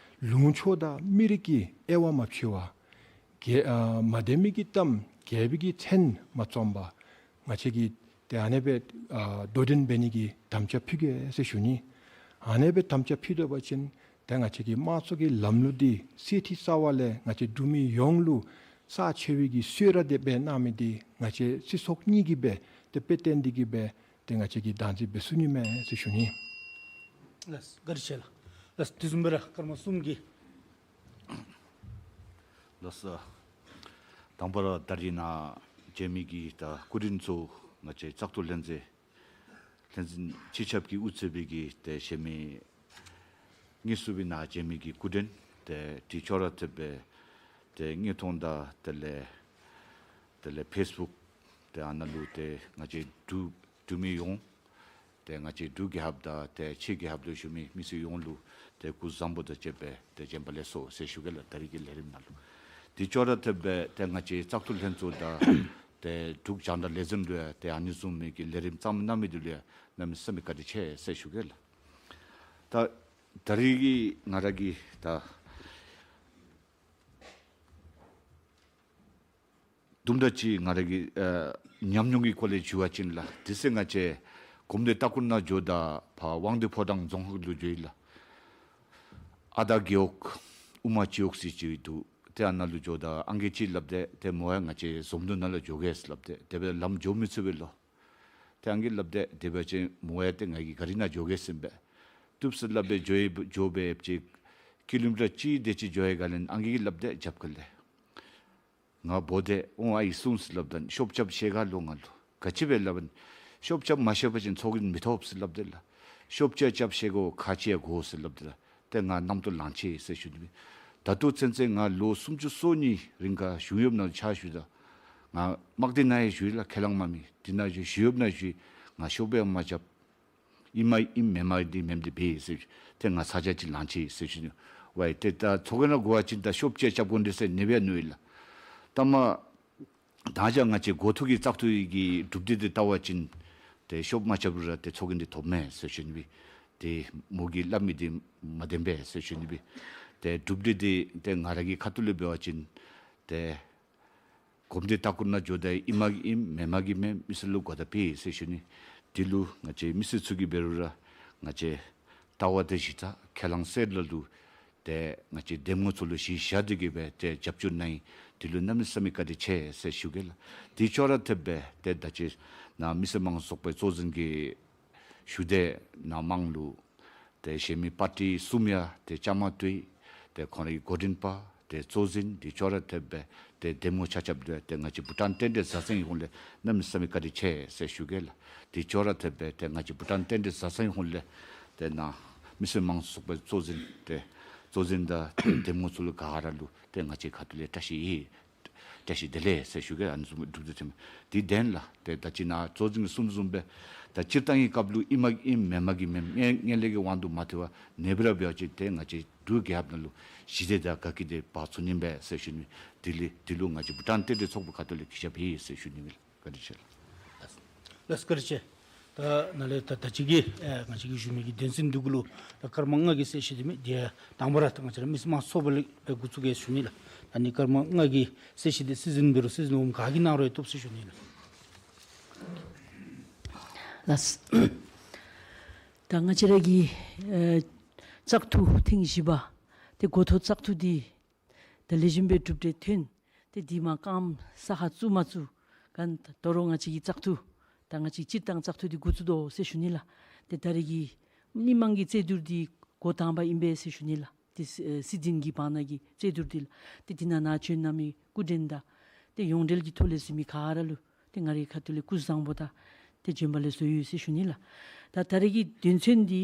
ལུང་ཕྱོགས་དང་མི་རིགས་ཀྱི་དབྱེ་བ་མ་ཕྱེ་བར་རྒྱལ་ཨ་མ་བདེ་མི་གི་གཏམ་རྒྱལ་པོའི་གི་མཚན་མ་རྩོམ་པར་ང་བཅས་ཀྱིས་ཏེ་ཨ་ནེ་སྦེ་ཨ་དོ་འགྲན་འབད་ནི་གི་དམ་བཅའ་ཕུལ་གེ་ཟེར་ཞུ་ནི། ཨ་ནེ་སྦེ་དམ་བཅའ་ཕུལ་སྡོད་པ་ཅིན་ཏེ་ང་བཅས་ཀྱི་དམངས་གཙོ་གི་ལམ་ལུགས་འདི་གསེར་ཁྲི་རྩ་བ་ལས་ང་བཅས་འབྲུག་མི་ཡོངས་ལུ་རྩ་ཆེ་བའི་གི་གསོལ་རས་འདི་འབད་གནང་མི་འདི་ང་བཅས་སྲིད་ཚོགས་གཉིས་ཀྱིས་སྦེ་ཏེ་དཔེ་སྟོན་ཏེ་གིས་སྦེ་ཏེ་ང་བཅས་ཀྱིས་བདག་འཛིན་འབད་ཚུགས་ནི་མས་ཟེར་ཞུ་ནི། ལགས་བཀའ་དྲིན་ཆེ་ལགས། ལགས་དེ་བཟུམ་སྦེ་ར་སྐར་མ་གསུམ་གྱི། ལགས་སོ། དང་པ་ར་ད་རིས་ནཱ་མཇལ་མི་གི་ད་སྐུ་མགྲོན་ཚུ་ང་བཅས་བཙག་འཐུ་ལྷན་རྫས་ལྷན་རྫས་སྤྱི་ཁྱབ་ཀྱིས་དབུ་གཙོས་པའི་གི་ཏེ་གཞན་མི་དངོས་སུ་སྦེ་ནཱ་མཇལ་མི་གི་སྐུ་མགྲོན་ཏེ་དེ་ཅོག་ར་འཐདཔ་སྦེ་ཏེ་དངོས་མཐོང་དང་དེ་ལས་དེ་ལས་ཕེསི་བུཀ་ཏེ་ཨ་ནཱ་ལུ་ཏེ་ང་བཅས་འབྲུག་འབྲུག་མི་ཡོངས་ཏེ་ང་བཅས་འབྲུག་རྒྱལ་ཁབ་དང་ཏེ་ཕྱི་རྒྱལ་ཁབ་ལུ་བཞུགས་མི་མི་སེར་ཡོངས་ལུ་ཏེ་སྐུ་གཟུགས་བཟང་པོ་དང་བཅས་པའི་ཏེ་བྱོན་པ་ལེགས་སོ་ཟེར་ཞུ་གེ་ལགས། ད་རིས་ཀྱི་ལས་རིམ་ནང་ལུ་དེ་ཅོག་ར་འཐདཔ་སྦེ་ཏེ་ང་བཅས་བཙག་འཐུ་ལྷན་ཚོགས་དང་ ཏེ་འབྲུག་རྒྱང་བསྒྲགས་ལས་འཛིན་ལུ་ཡང་ཏེ་ཨ་ནི་བཟུམ་མའི་གི་ལས་རིམ་བརྩམས་གནང་མི་འདི་ལུ་ཡང་གནམ་མེད་ས་མེད་བཀའ་དྲིན་ཆེ་ཟེར་ཞུ་གེ་ལགས། ད་ད་རིས་ཀྱི་ང་ར་གི་ད་དུམ་གྲ་ཅིག་ང་ར་གི་ཨ་ཉམས་མྱོང་གི་སྐོར་ལས་ཞུ་བ་ཅིན་ལགས། དེ་ཚེ་ང་བཅས་གོམས་འདྲིས་ལྟ་སྐོར་ནང་འགྱོཝ་ད་ཕར་དབང་འདུས་ཕོ་བྲང་རྫོང་ཁག་ལུ་འགྱོ་ཡི་ལགས། ཨ་བདག་རྒེད་འོག་དབུ་མ་སྤྱི་འོག་ཟེར་ཅིག་འདུག། ཏེ་ཨ་ནཱ་ལུ་འགྱོཝ་ད་ཨང་རྒས་ཅིག་སླབ་སྟེ་ཏེ་མོ་ཡང་ང་བཅས་འཛོམས་འདུ་ནང་ལུ་འགྱོ་གེ་ཟེར་སླབ་སྟེ་དེ་སྦེ་ལམ་འགྱོ་མི་ཚུགས་པས་ལོ། ཏེ་ཨང་རྒས་སླབ་སྟེ་དེ་འབད་བ་ཅིན་མོ་ཡང་ཏེ་ང་གི་ག་རི་ནང་འགྱོ་གེ་ཟེར་སྦེ་བཏུབ་ཟེར་སླབ་སྦེ་འགྱོ་ཡི། འགྱོ་སྦེ་ཅིག་ཀི་ལོ་མི་ཊར་གཅིག་དེ་ཅིག་འགྱོ་ཡི་ག་ལས་ཨང་རྒས་ཀྱིས་སླབ་སྟེ་རྒྱབ་ཁ་ལས་ང་འབོ་སྟེ་ཨོང་ཨའི་གསུངས་ཟེར་སླབ་ད་ཤོབ་རྐྱབ་ཤེས་ག་ལོ་ང་ལུ། ག་ཅི་སྦེ་སླབ་ཨིན། ཤོབ་རྐྱབ་མ་ཤེས་པ་ཅིན་ཚོགས་རྒྱན་མི་ཐོབ་ཟེར་སླབ་སྟེ་ལགས། ཤོབ་ཅིག་རྐྱབ་ཤེས་དགོ་ཁ་ཅིག་ཡང་དགོ་ཟེར་སླབ་སྟེ་ལགས། ཏེ་ང་རྣམ་རྟོག་ལང་ཆི་ཟེར་ཞུ་ནི་སྦེ། ད་ལྟོ་ཚུན་ཚོད་ང་ལོ་སུམ་ཅུ་སོ་གཉིས་རིང་ག་གཞུང་གཡོགཔ་ནང་ལུ་ཕྱག་ཞུ་ད། ང་དམག་སྡེ་ནང་ཡང་ཞུ་ཡི་ལགས། ཁས་བླངས་དམག་མི་འདི་ནང་ཞུ་ཡི། གཞུང་གཡོགཔ་ནང་ཞུ་ཡི། ང་ཤོབ་ཡང་མ་རྐྱབ། ཨིན་མ་ཨིན་མེན་མ་འདི་མེནམ་འདི་འབད་ཟེར་ཞུ། ཏེ་ང་ཚ་གྱང་ཅིག་ལང་ཆི་ཟེར་ཞུ་ནི། ཝའི་ཏེ་ད་ཚོགས་རྒྱན་ནང་འགྱོ་བ་ཅིན་ད་ཤོབ་ཅིག་རྐྱབ་དགོ་འདི་ཟེར་ཨ་ནི་སྦེ་མནོ་ཡི་ལགས། ད་མ་ད་ཅི་ང་བཅས་འགོ་ཐོག་གི་བཙག་འཐུ་གི་གྲུབ་འབྲས་འདི་བལྟ་བ་ཅིན་ཏེ་ཤོབ་མ་རྐྱབ་རུང་ར་ཏེ་ཚོགས་རྒྱན་འདི་ཐོབ་མས་ཟེར་ཞུ་ནི་སྦེ། ཏེ་མོ་གིས་སླབ་མི་འདི་མ་བདེན་པས་ཟེར་ཞུ་ནི་སྦེ། ཏེ་གྲུབ་འབྲས་འདི་ཏེ་ང་ར་གི་ཁ་ཐུག་ལས་འབད་བ་ཅིན་ཏེ་གོམས་འདྲིས་ལྟ་སྐོར་ནང་འགྱོཝ་ད་ཨིན་མ་གི་ཨིན་མེན་མ་གི་མེན་མི་སེར་ལུ་གོ་བརྡ་སྤེལ་ཟེར་ཞུ་ནི། འདི་ལུ་ང་བཅས་མི་སེར་ཚུ་གིས་འབད་རུང་ར་ང་བཅས་ལྟ་བ་དང་གཞི་རྩ་ཁས་བླངས་གསལ་ལ་ལུ་ཏེ་ང་བཅས་འདེམས་ངོ་ཚུ་ལུ་གཞི་བཞག་སྟེ་གིས་སྦེ་ཏེ་རྒྱབ་སྐྱོར་གནང་ཡི། འདི་ལུ་གནམ་མེད་ས་མེད་བཀའ་དྲིན་ཆེ་ཟེར་ཞུ་གེ་ལགས། དེ་ཅོག་ར་འཐདཔ་སྦེ་ཏེ་ད་ཅི་ནཱ་མི་སེར་དམངས་གཙོ་ཚོགས་པའི་གཙོ་འཛིན་གྱི་ཞུ་སྡེ་ནང་མང་ལུ་ཏེ་གཞན་མི་པར་ཊི་གསུམ་ཡང་ཏེ་བཅའ་མར་གཏོགས་ཡི། ཏེ་ཁོང་རའི་འགོ་འདྲེན་པ་ཏེ་གཙོ་འཛིན་འདི་ཅོག་ར་འཐདཔ་སྦེ་ཏེ་འདེམས་ངོ་ཆ་ཁྱབ་ལུ་ཏེ་ང་བཅས་བྷུ་ཊཱན་རྟེན་འབྲེལ་བཟའ་ཚང་གི་ཧོངས་ལས་གནམ་མེད་ས་མེད་བཀའ་དྲིན་ཆེ་ཟེར་ཞུ་གེ་ལགས། འདི་ཅོག་ར་འཐདཔ་སྦེ་ཏེ་ང་བཅས་བྷུ་ཊཱན་རྟེན་འབྲེལ་བཟའ་ཚང་གི་ཧོངས་ལས་ཏེ་ནཱ་མི་སེར་དམངས་གཙོ་ཚོགས་པའི་གཙོ་འཛིན་ཏེ་གཙོ་འཛིན་དང་ཏེ་འདེམས་ངོ་ཚུ་ལུ་ག་ར་ལུ་ཏེ་ང་བཅས་ཁ་ཐུག་ལས་བཀྲ་ཤིས་ཡི། བཀྲ་ཤིས་བདེ་ལེགས་ཟེར་ཞུ་གེ། ཨ་ནི་བཟུམ་གྲུབ་འབྲས་ཐོན་མི་འདི་བདེན་ལགས། ཏེ་ད་ཅི་ནཱ་གཙོ་འཛིན་གྱིས་གསུངམ་བཟུམ་སྦེ་ད་སྤྱིར་བཏང་གི་སྐབས་ལུ་ཨིན་མ་གི་ཨིན་མེན་མ་གི་མེན་ངན་ངན་ལྷད་ཀྱི་དབང་དུ་མ་ཐལ་བར་ནེ་བི་ར་འབད་བ་ཅིན་ཏེ་ང་བཅས་འབྲུག་རྒྱལ་ཁབ་ནང་ལུ་ཞི་བདེ་དང་དགའ་སྐྱིད་འདི་འབག་ཚུགས་ནི་མས་ཟེར་ཞུ་ནི། དེ་ལས་དེ་ལུ་ང་བཅས་བྷུ་ཊཱན་རྟེན་འབྲེལ་ཚོགས་པའི་ཁ་ཐུག་ལས་གུས་ཞབས་ཡོད་ཟེར་ཞུ་ནི་ཨིན་ལགས། བཀའ་དྲིན་ཆེ་ལགས། ལགས་བཀའ་དྲིན་ཆེ། ད་ནཱ་ལས་ད་ད་ཅི་གི་ཨེ་ང་བཅས་ཀྱིས་ཞུ་མི་གི་དོན་ཚན་འདི་གུ་ལུ་ད་སྐར་མ་ལྔ་གི་གསལ་བཤད་འདི་མས། དེ་དང་པ་ར་ད་ང་བཅས་ར་མི་སེར་དམངས་གཙོ་ཚོགས་པ་ལས་འགོ་བཙུགས་གེ་ཞུ་ནི་ལགས། ད་ནི་སྐར་མ་ལྔ་གི་གསལ་བཤད་འདི་སྲིད་འཛིན་འབད་རུང་སྲིད་འཛིན་འོགམ་ག་གིས་གནང་རུང་བཏུབ་ཟེར་ཞུ་ནི་ལགས། ལགས། ད་ང་བཅས་ར་གི་ཨེ་བཙག་འཐུ་ཐེངས་བཞི་པ་ཏེ་འགོ་ཐོག་བཙག་འཐུ་འདི་ད་ལེགས་ཤོམ་སྦེ་གྲུབ་འབྲས་ཐོན། ཏེ་འདི་མ་རྐངམ་ས་ཁར་བཙུགས་མ་བཙུགས་ག་ད་རུང་ང་བཅས་ཀྱི་བཙག་འཐུ་ད་ང་བཅས་སྤྱིར་བཏང་བཙག་འཐུ་འདི་འགོ་བཙུགས་དོ་ཟེར་ཞུ་ནི་ལགས། ཏེ་ད་རེས་ཀྱི་མི་མང་གི་རྩོད་བསྡུར་འདི་འགོ་དང་པ་ཨིན་པས་ཟེར་ཞུ་ནི་ལགས། ཏེ་སྲིད་སྲིད་འཛིན་གྱི་བར་ན་གི་རྩོད་བསྡུར་འདི་ལགས། ཏེ་འདི་ནང་ནཱ་བྱོན་གནང་མི་སྐུ་མགྲོན་དང་ཏེ་ཡོངས་འབྲེལ་གྱི་ཐོག་ལས་གཟིགས་མི་ག་ར་ལུ་ཏེ་ང་རའི་ཁ་ཐུག་ལས་སྐུ་གཟུགས་བཟང་པོ་དང་ཏེ་བྱོན་པ་ལེགས་སོ་ཡོད་ཟེར་ཞུ་ནི་ལགས། ད་ད་རེས་ཀྱི་དོན་ཚན་འདི་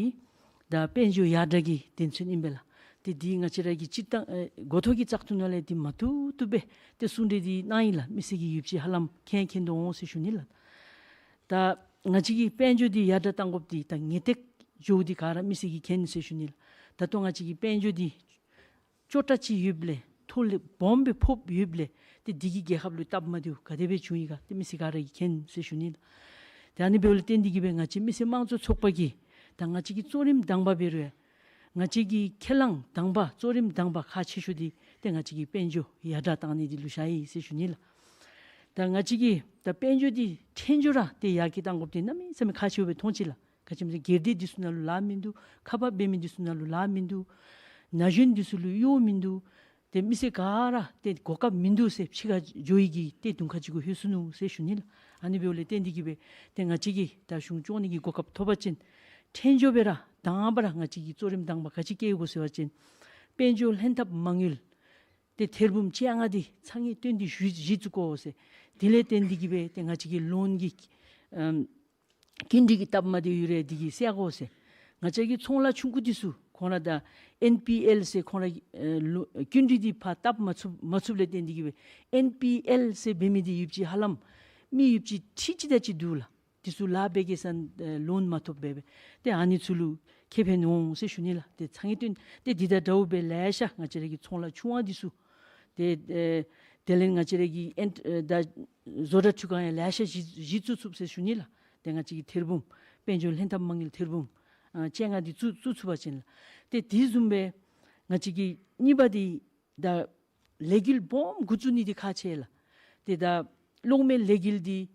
ད་དཔལ་འབྱོར་ཡར་དྲག་གི་དོན་ཚན་ཨིན་པས་ལགས། ཏེ་འདི་ང་བཅས་ར་གི་སྤྱིར་བཏང་ཨེ་འགོ་ཐོག་གི་བཙག་འཐུ་ནང་ལས་འདི་མ་ཐུག་ཐུག་སྦེ་ཏེ་གསུང་གྲོས་འདི་གནང་ཡི་ལགས། མི་སེར་གྱི་ཡོདཔ་ཅིག་ཧ་ལམ་མཁྱེན་མཁྱེན་དོ་འོང་ཟེར་ཞུ་ནི་ལགས། ད་ང་བཅས་ཀྱི་དཔལ་འབྱོར་འདི་ཡར་དྲག་གཏང་དགོཔ་འདི་ད་ངེས་གཏན་འགྱོཝ་འདི་ག་ར་མི་སེར་གྱིས་མཁྱེན་ཟེར་ཞུ་ནི་ལགས། ད་ལྟོ་ང་བཅས་ཀྱི་དཔལ་འབྱོར་འདི་སྐྱོ་དྲགས་ཅིག་ཡོདཔ་ལས་མཐོ་ལས་སྦོམ་སྦེ་ཕོགཔ་ཡོདཔ་ལས་ཏེ་འདི་གིས་རྒྱལ་ཁབ་ལུ་སྟབས་མ་བདེཝ་ག་དེ་སྦེ་བྱུང་ཡི་ག་ཏེ་མི་སེར་ག་ར་གིས་མཁྱེན་ཟེར་ཞུ་ནི་ལགས། ཏེ་ཨ་ནི་འབདཝ་ལས་བརྟེན་ཏེ་གིས་སྦེ་ང་བཅས་མི་སེར་དམངས་གཙོའི་ཚོགས་པ་གིས་ད་ང་བཅས་ཀྱི་གཙོ་རིམ་དང་པ་འབད་རུང་ཡང་ང་བཅས་ཀྱི་ཁས་བླངས་དང་པ་གཙོ་རིམ་དང་པ་ཁག་ཆེ་ཤོས་འདི་ཏེ་ང་བཅས་ཀྱི་དཔལ་འབྱོར་ཡར་དྲག་གཏང་ནི་འདི་ལུ་བཞག་ཡི་ཟེར་ཞུ་ནི་ལགས། ད་ང་བཅས་ཀྱིས་ད་དཔལ་འབྱོར་འདི་ཕྲན་བྱུང་ར་ཏེ་ཡར་རྒྱས་གཏང་དགོཔ་འདི་གནམ་མེད་ས་མེད་ཁག་ཆེཝ་སྦེ་མཐོང་ཅི་ལགས། ག་ཅི་སྨོ་ཟེར་སྒེར་སྡེ་འདི་ཚུ་ནང་ལུ་ལཱ་མིན་འདུག། ཁག་འབག་འབད་མི་འདི་ཚུ་ནང་ལུ་ལཱ་མིན་འདུག། ན་གཞོན་འདི་ཚུ་ལུ་གཡོག་མིན་འདུག། ཏེ་མི་སེར་ག་ར་ཏེ་གོ་སྐབས་མིན་འདུག་ཟེར་ཕྱི་ཁར་འགྱོ་ཡི་གི་ཏེ་དུང་ཁ་ཅིག་གུ་ལྷོད་སོ་ནུག་ཟེར་ཞུ་ནི་ལགས། ཨ་ནི་འབདཝ་ལས་བརྟེན་ཏེ་གིས་སྦེ་ཏེ་ང་བཅས་ཀྱིས་ད་གཞུང་སྐྱོང་ནི་གི་གོ་སྐབས་ཐོབ་པ་ཅིན་ཕྲན་བྱུང་སྦེ་ར་དང་པ་ར་ང་བཅས་ཀྱིས་གཙོ་རིམ་དང་པ་ག་ཅི་བཀལ་དགོ་ཟེར་བ་ཅིན་དཔལ་འབྱོར་ལྷན་ཐབས་མ་དངུལ་ཏེ་ཐེར་འབུམ་བཅོ་ལྔ་འདི་ཚ་ངེས་བཏོན་ཏེ་གཞི་གཞི་བཙུགས་དགོ་ཟེར། དེ་ལས་བརྟེན་ཏེ་གིས་སྦེ་ཏེ་ང་བཅས་ཀྱི་ལོན་གྱི་ཨམ་སྐྱིན་འགྲུལ་གྱི་སྟབས་མ་བདེཝ་ཡོད་རུང་འདི་གིས་སེལ་དགོ་ཟེར། ང་བཅས་ཀྱི་ཚོང་ལཱ་ཆུང་ཀུ་འདི་ཚུ་ཁོང་ར་ད་ཨེན་པི་ཨེལ་ཟེར་ཁོང་ར་ཨེ་ལོ་སྐྱིན་འགྲུལ་འདི་ཕར་བཏབ་མ་ཚུགས་མ་ཚུགསཔ་ལས་བརྟེན་ཏེ་གིས་སྦེ་ཨེན་པི་ཨེལ་ཟེར་འབད་མི་འདི་ཡོདཔ་ཅིག་ཧ་ལམ་མི་ཡོདཔ་ཅིག་ཁྲི་གཅིག་དེ་ཅིག་འདུག་ལགས། འདི་ཚུ་ལཱ་འབད་གེ་ཟེར་ཨེ་ལོན་མ་ཐོབ་སྦེ་སྦེ་ཏེ་ཨ་ནི་ཚུ་ལུ་ཁེ་ཕན་འོང་ཟེར་ཞུ་ནི་ལགས། ཏེ་ཚ་ངེས་བཏོན་ཏེ་འདི་དང་འདྲཝ་སྦེ་ལེ་ཤ་ང་བཅས་ར་གི་ཚོང་ལཱ་ཆུང་བ་འདི་ཚུ་ཏེ་ཨེ་ དེ་ལས་ང་བཅས་ར་གི་ཨེན་ཨེ་ད་བཟོ་གྲྭ་ཁྲུས་ཁང་ཡང་ལེ་ཤ་གཞི་གཞི་བཙུགས་ཚུགས་ཟེར་ཞུ་ནི་ལགས། ཏེ་ང་བཅས་ཀྱི་ཐེར་འབུམ་དཔལ་འབྱོར་ལྷན་ཐབས་མ་དངུལ་ཐེར་འབུམ་ཨ་བཅོ་ལྔ་འདི་བཙུགས་བཙུགས་ཚུགས་པ་ཅིན་ལགས། ཏེ་དེ་བཟུམ་སྦེ་ང་བཅས་ཀྱི་གཉིས་པ་འདི་ད་ལས་འགུལ་སྦོམ་འགོ་བཙུགས་ནི་འདི་ཁག་ཆེ་ལགས། ཏེ་ད་གློག་མེ་ལས་འགུལ་འདི་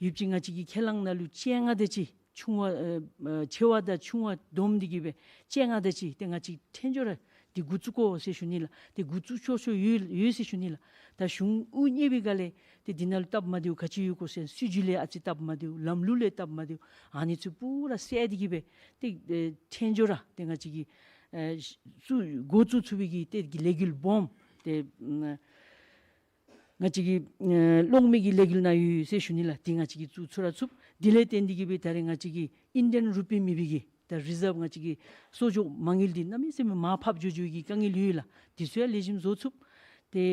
ཡུདཔ་ཅིག་ང་བཅས་ཀྱི་ཁས་བླངས་ནང་ལུ་བཅོ་ལྔ་དེ་ཅིག་ཆུང་བ་ཨ་ཨ་ཆེ་བ་དང་ཆུང་བ་བསྡོམས་ཏེ་གི་སྦེ་བཅོ་ལྔ་དེ་ཅིག་ཏེ་ང་བཅས་ཐལ་འགྱུར་ར་འདི་འགོ་བཙུགས་དགོ་ཟེར་ཞུ་ནི་ལགས། ཏེ་འགོ་བཙུགས་ཆོག་ཆོག་ཡོད་ཡོད་ཟེར་ཞུ་ནི་ལགས། ད་གཞུང་དབུ་བརྙེས་པའི་སྒང་ལས་ཏེ་འདི་ནང་ལུ་སྟབས་མ་བདེཝ་ག་ཅི་ཡོད་གོ་ཟེར་སྲིད་བྱུས་ལས་ཨ་ཙི་སྟབས་མ་བདེཝ་ལམ་ལུགས་ལས་སྟབས་མ་བདེཝ་ཨ་ནི་ཚུ་པུ་ར་བསལ་ཏེ་གི་སྦེ་ཏེ་ཨེ་ཐལ་འགྱུར་ར་ཏེ་ང་བཅས་ཀྱི་ཨེ་བཙུགས་འགོ་བཙུགས་ཚུགས་པའི་གི་ཏེ་གི་ལས་འགུལ་སྦོམ་ཏེ་ཨ་ང་བཅས་ཀྱི་ཨེ་གློག་མེ་གི་ལས་འགུལ་ནང་ཡོད་ཡོད་ཟེར་ཞུ་ནི་ལགས། འདི་ང་བཅས་ཀྱིས་བཙུགས་ཚུགས་ར་ཚུགས། དེ་ལས་བརྟེན་ཏེ་གི་སྦེ་ད་རེས་ང་བཅས་ཀྱི་ཨིན་ཌི་ཡན་རུ་པི་མེད་པའི་གི་ད་རི་ཛརབ་ང་བཅས་ཀྱི་གསོག་འཇོག་མ་དངུལ་འདི་གནམ་མེད་ས་མེད་མར་ཕབ་འགྱོ་འགྱོ་བའི་གི་དཀའ་ངལ་ཡོད་ལགས། དེ་ཚུ་ཡང་ལེགས་ཤོམ་བཟོ་ཚུགས། ཏེ་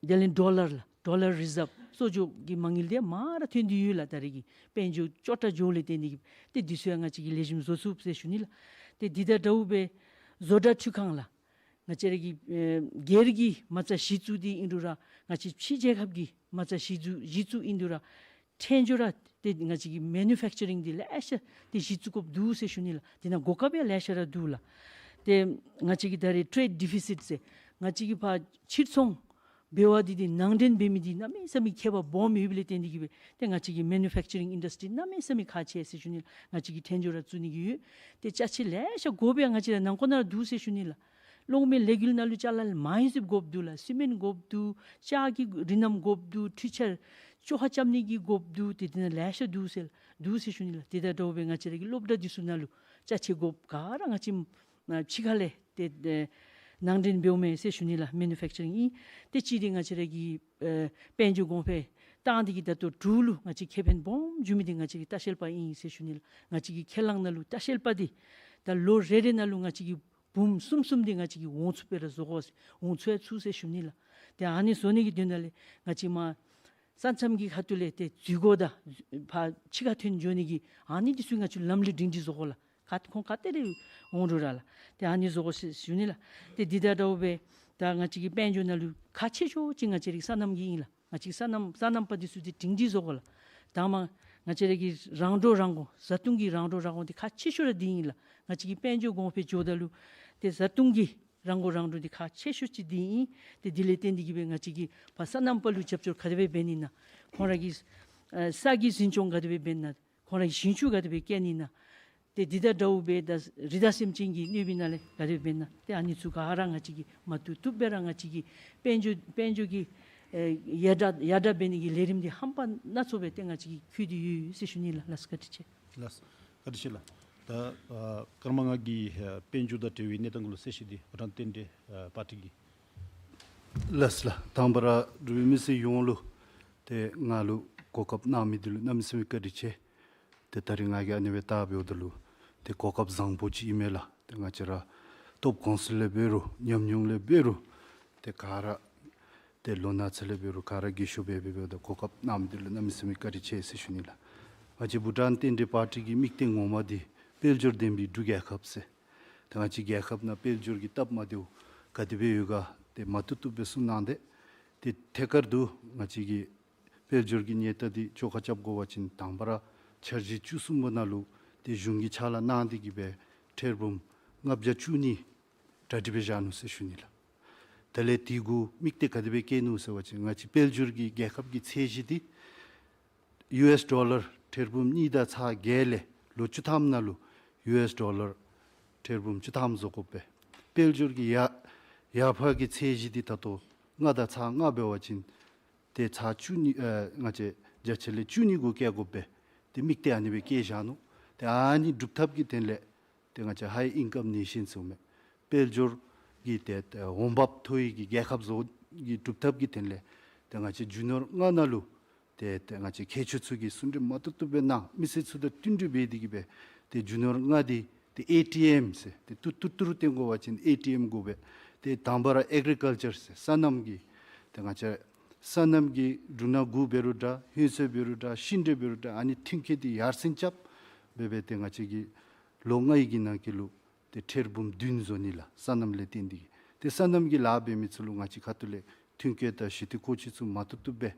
དེ་ལས་ཌོ་ལར་ལགས། ཌོ་ལར་རི་ཛརབ་གསོག་འཇོག་གི་མ་དངུལ་འདི་མར་ཐོན་ཏེ་ཡོད་ལགས། ད་རེས་ཀྱི་དཔལ་འབྱོར་སྐྱོ་དྲགས་འགྱོཝ་ལས་བརྟེན་ཏེ་གི་ཏེ་འདི་ཚུ་ཡང་ང་བཅས་ཀྱིས་ལེགས་ཤོམ་བཟོ་ཚུགས་ཟེར་ཞུ་ནི་ལགས། ཏེ་འདི་དང་འདྲཝ་སྦེ་བཟོ་གྲྭ་འཕྲུལ་ཁང་ལགས། ང་བཅས་ར་གི་ཨེ་སྒེར་གྱི་མ་རྩ་གཞི་བཙུགས་འདི་ཨིན་རུང་ར་ང་བཅས་ཕྱི་རྒྱལ་ཁབ་ཀྱི་མ་རྩ་གཞི་བཙུགས་གཞི་བཙུགས་ཨིན་རུང་ར་ཐལ་འགྱུར་ར་ཏེ་ང་བཅས་ཀྱི་མེ་ནུ་ཕེག་ཅ་རིང་འདི་ལེ་ཤ་ཏེ་གཞི་བཙུགས་དགོཔ་འདུག་ཟེར་ཞུ་ནི་ལགས། དེ་ནང་གོ་སྐབས་ཡང་ལེ་ཤ་ར་འདུག་ལགས། ཏེ་ང་བཅས་ཀྱི་ད་རེས་ཊེརེཌ་ཌི་ཕི་སིཊ་ཟེར་ང་བཅས་ཀྱི་ཕར་ཕྱིར་ཚོང་འབད་བ་འདི་ཏེ་ནང་འདྲེན་འབད་མི་འདི་གནམ་མེད་ས་མེད་ཁྱད་པར་སྦོམ་ཡོདཔ་ལས་བརྟེན་ཏེ་གི་སྦེ་ཏེ་ང་བཅས་ཀྱི་མེ་ནུ་ཕེག་ཅ་རིང་ཨིན་ཌསི་ཊི་རི་གནམ་མེད་ས་མེད་ཁག་ཆེ་ཟེར་ཞུ་ནི་ལགས། ང་བཅས་ཀྱིས་ཐལ་འགྱུར་ར་བཙུགས་ནི་གི་ཡོད། ཏེ་ཅ་ཆས་ལེ་ཤ་དགོཔ་ཡང་ང་བཅས་ར་ནང་འཁོད་ནང་ར་འདུག་ཟེར་ཞུ་ནི་ལགས། གློག་མེ་ལས་འགུལ་ནང་ལུ་ཅ་ལ་མང་ཤོས་དགོཔ་འདུག་ལགས། སི་མེནཊ་དགོཔ་འདུག། ལྕགས་ཀྱི་རི་སྣམ་དགོཔ་འདུག། འཕྲུལ་ཆས་བཅོ་ཁ་རྐྱབ་ནི་གི་དགོཔ་འདུག། ཏེ་འདི་ནང་ལེ་ཤ་འདུག་ཟེར་འདུག་ཟེར་ཞུ་ནི་ལགས། དེ་དང་འདྲཝ་སྦེ་ང་བཅས་ར་གི་སློབ་གྲྭ་འདི་ཚུ་ནང་ལུ་ཅ་ཆས་དགོཔ་ག་ར་ང་བཅས་ཨ་ཕྱི་ཁ་ལས་ཏེ་ཨེ་ནང་འདྲེན་འབདཝ་མས་ཟེར་ཞུ་ནི་ལགས། མེ་ནུ་ཕེག་ཅ་རིང་ཨིན། ཏེ་གཅིག་འདི་ང་བཅས་ར་གི་ཨེ་དཔལ་འབྱོར་གོང་འཕེལ་བཏང་སྟེ་གི་ད་ལྟོ་འབྲུག་ལུ་ང་བཅས་ཁེ་ཕན་སྦོམ་འབྱུང་མི་འདི་ང་བཅས་ཀྱི་ལྟ་བཤལ་པ་ཨིན་ཟེར་ཞུ་ནི་ལགས། ང་བཅས་ཀྱི་ཁས་བླངས་ནང་ལུ་ལྟ་བཤལ་པ་འདི་ད་ལོ་རེ་རེ་ནང་ལུ་ང་བཅས་ཀྱི་འབུམ་གསུམ་གསུམ་འདི་ང་བཅས་ཀྱིས་འོང་ཚུགསཔ་སྦེ་ར་བཟོ་དགོ་ཟེར་འོང་ཚུགས་ཡང་ཚུགས་ཟེར་ཞུ་ནི་ལགས། ཏེ་ཨ་ནི་བཟོ་ནི་གི་དོན་དག་ལས་ང་བཅས་མར་ས་མཚམས་ཀྱི་ཁ་ཐུག་ལས་ཏེ་འཛུལ་སྒོ་དང་ཕར་ཕྱི་ཁར་ཐོན་འགྱོ་ནི་གི་ཨ་ནི་འདི་ཚུ་ང་བཅས་ལམ་ལུགས་སྒྲིང་སྒྲི་བཟོ་དགོ་ལགས། ག་ཁོང་ག་ཏེ་ར་འོང་རུང་ར་ལགས། ཏེ་ཨ་ནི་བཟོ་དགོ་ཟེར་ཞུ་ནི་ལགས། ཏེ་འདི་དང་འདྲཝ་སྦེ་ད་ང་བཅས་ཀྱི་དཔལ་འབྱོར་ནང་ལུ་ཁག་ཆེ་ཤོས་ཅིག་ང་བཅས་ར་གི་སོ་ནམ་གྱི་ཨིན་ལགས། ང་བཅས་ཀྱི་སོ་ནམ་སོ་ནམ་པ་འདི་ཚུ་འདི་སྒྲིང་སྒྲི་བཟོ་དགོ་ལགས། དང་པ་ང་བཅས་ར་གི་རང་འགྲོ་རང་འགྲོ་བཟའ་བཏུང་གི་རང་འགྲོ་རང་འགྲོ་འདི་ཁག་ཆེ་ཤོས་ར་འདི་ཨིན་ལགས། ང་བཅས་ཀྱི་དཔལ་འབྱོར་གོང་འཕེལ་འགྱོཝ་ད་ལུ་ཏེ་བཟའ་བཏུང་གི་རང་འགྲོ་རང་འགྲོ་འདི་ཁག་ཆེ་ཤོས་ཅིག་འདི་ཨིན། ཏེ་འདི་ལས་བརྟེན་ཏེ་གི་སྦེ་ང་བཅས་ཀྱིས་ཕར་སོ་ནམ་པ་ལུ་རྒྱབ་སྐྱོར་ག་དེ་སྦེ་འབད་ནི་ན། ཁོང་ར་གི་ཨེ་ས་གི་འཛིན་སྐྱོང་ག་དེ་སྦེ་འབད་ནི་ན། ཁོང་ར་གི་ཞིང་ཆུ་ག་དེ་སྦེ་སྐྱེ་ནི་ན། ཏེ་འདི་དང་འདྲཝ་སྦེ་ད་རི་དྭགས་སེམས་ཅན་གྱི་གནོད་པའི་ནང་ལས་ག་དེ་སྦེ་འབད་ན། ཏེ་ཨ་ནི་ཚུ་ག་ར་ང་བཅས་ཀྱིས་མ་བཏུབ་བཏུབ་སྦེ་ར་ང་བཅས་ཀྱིས་དཔལ་འབྱོར་དཔལ་འབྱོར་གྱི་ཨེ་ཡར་དྲག་ཡར་དྲག་འབད་ནི་གི་ལས་རིམ་འདི་རྣམ་པ་སྣ་ཚོགས་སྦེ་ཏེ་ང་བཅས་ཀྱིས་བཀོད་དེ་ཡོད་ཡོད་ཟེར་ཞུ་ནི་ལགས། ལགས་སོ། བཀའ་དྲིན་ཆེ། ལགས་སོ། བཀའ་དྲིན་ཆེ་ལགས། ད་ཨ་སྐར་མ་ལྔ་གི་ཨ་དཔལ་འབྱོར་དང་འབྲེལ་བའི་གནས་སྟངས་ལུ་གསལ་བཤད་འདི་ཕོ་བྲང་རྟེན་འབྲེལ་ཨ་པར་ཊི་གི། ལགས་སོ་ལགས། དང་པ་ར་འབྲུག་པའི་མི་སེར་ཡོངས་ལུ་ཏེ་ང་ལུ་གོ་སྐབས་གནང་མི་འདི་ལུ་གནམ་མེད་ས་མེད་བཀའ་དྲིན་ཆེ། ཏེ་ད་རིས་ང་གིས་ཨ་ནི་སྦེ་བལྟ་འབདཝ་ད་ལུ་ཏེ་གོ་སྐབས་བཟང་པོ་ཅིག་ཨིན་མས་ལགས། ཏེ་ང་བཅས་ར་སྟོབས་གོང་ཚད་ལས་འབད་རུང་ཉམས་མྱོང་ལས་འབད་རུང་ཏེ་ག་ར་ཏེ་ལོ་ན་ཚད་ལས་འབད་རུང་ག་ར་རྒས་ཤོས་སྦེ་འབད་འབདཝ་ད་གོ་སྐབས་གནང་མི་འདི་ལུ་གནམ་མེད་ས་མེད་བཀའ་དྲིན་ཆེ་ཟེར་ཞུ་ནི་ལགས། ང་བཅས་ཕོ་བྲང་རྟེན་འབྲེལ་པར་ཊི་གི་དམིགས་གཏད་ངོ་མ་འདི་དཔལ་འབྱོར་ལྡན་པའི་འབྲུག་རྒྱལ་ཁབ་ཟེར། ཏེ་ང་བཅས་རྒྱལ་ཁབ་ནང་དཔལ་འབྱོར་གྱི་སྟབས་མ་བདེཝ་ག་དེ་སྦེ་ཡོད་ག་ཏེ་མ་བཏུབ་བཏུབ་སྦེ་གསུངས་གནང་སྟེ། ཏེ་ཐད་ཀར་དུ་ང་བཅས་ཀྱི་དཔལ་འབྱོར་གྱི་གནས་སྟངས་འདི་བཅོ་ཁ་རྐྱབ་དགོ་པ་ཅིན་དང་པ་ར་འཆར་གཞི་བཅུ་གསུམ་པ་ནང་ལུ་ཏེ་གཞུང་གིས་ཕྱག་ལཱ་གནང་སྟེ་གི་སྦེ་ཐེར་འབུམ་ལྔ་བརྒྱ་བཅུ་གཉིས་གྲ་སྒྲིག་སྦེ་བཞག་ནུག་ཟེར་ཞུ་ནི་ལགས། དེ་ལས་དེ་གུ་དམིགས་གཏད་ག་དེ་སྦེ་བསྐྱེད་ནུག་ཟེར་བ་ཅིན་ང་བཅས་དཔལ་འབྱོར་གྱི་རྒྱལ་ཁབ་ཀྱི་ཚད་གཞི་འདི་ཡུ་ཨེསི་ཌོ་ལར་ཐེར་འབུམ་གཉིས་དང་ཚག་བརྒྱད་ལས་ལོ་བཅུ་ཐམ་ནང་ལུ་ཡུ་ཨེསི་ཌོ་ལར་ཐེར་འབུམ་བཅུ་ཐམ་བཟོ་དགོ་པས། དཔལ་འབྱོར་གྱི་ཡར་ཡར་འཕར་གྱི་ཚད་གཞི་འདི་ད་ལྟོ་ལྔ་དང་ཚག་ལྔ་འབད་བ་ཅིན་ཏེ་ཚག་བཅུ་གཉིས་ཨ་ང་བཅས་བརྒྱ་ཆ་ལས་བཅུ་གཉིས་གུ་བསྐྱེད་དགོ་པས། ཏེ་དམིགས་གཏད་ཨ་ནི་སྦེ་བསྐྱེད་བཞག་ནུག། ཏེ་ཨ་ནི་སྒྲུབ་ཐབས་ཀྱི་དོན་ལས་ཏེ་ང་བཅས་ཧའི་ཨིན་ཀམ་ནེ་ཤཱན་ཟེར་མི་དཔལ་འབྱོར་གྱི་ཏེ་ཏེ་འོང་འབབ་མཐོ་བའི་གི་རྒྱལ་ཁབ་བཟོ་གི་སྒྲུབ་ཐབས་ཀྱི་དོན་ལས་ཏེ་ང་བཅས་རྒྱུ་ནོར་ལྔ་ནང་ལུ་ཏེ་ཏེ་ང་བཅས་གལ་ཆེ་ཚུ་གིས་གསུང་གྲོས་མ་བཏུབ་བཏུབ་སྦེ་གནང་། མི་སེར་ཚུ་དང་བསྟུན་གྲོས་འབད་དེ་གིས་སྦེ་ཏེ་རྒྱུ་ནོར་ལྔ་འདི་ཏེ་ཨེ་ཊི་ཨེམ་ཟེར་ཏེ་ཏུར་ཏུར་ཏུར་བཏོན་དགོ་པ་ཅིན་ཨེ་ཊི་ཨེམ་དགོ་པས། ཏེ་དང་པ་ར་ཨེག་རི་ཀལ་ཅར་ཟེར་སོ་ནམ་གྱི་ཏེ་ང་བཅས་སོ་ནམ་གྱི་འབྲུ་སྣ་དགུ་འབད་རུང་འདྲ་ཧོན་སོ་འབད་རུང་འདྲ་ཤིང་འབྲས་འབད་རུང་འདྲ་ཨ་ནི་ཐོན་སྐྱེད་འདི་ཡར་སེང་རྐྱབ་འབད་འབད་ཏེ་ང་བཅས་ཀྱིས་ལོ་ལྔའི་གི་ནང་འཁོད་ལུ་ཏེ་ཐེར་འབུམ་བདུན་བཟོ་ནི་ལགས། སོ་ནམ་ལས་བརྟེན་ཏེ་གིས་ཏེ་སོ་ནམ་གྱི་ལཱ་འབད་མི་ཚུ་ལུ་ང་བཅས་ཁ་ཐུག་ལས་ ཐོན་སྐྱེད་དང་ཞི་བདེ་མཁོ་ཆས་ཚུ་མ་བཏུབ་བཏུབ་སྦེ་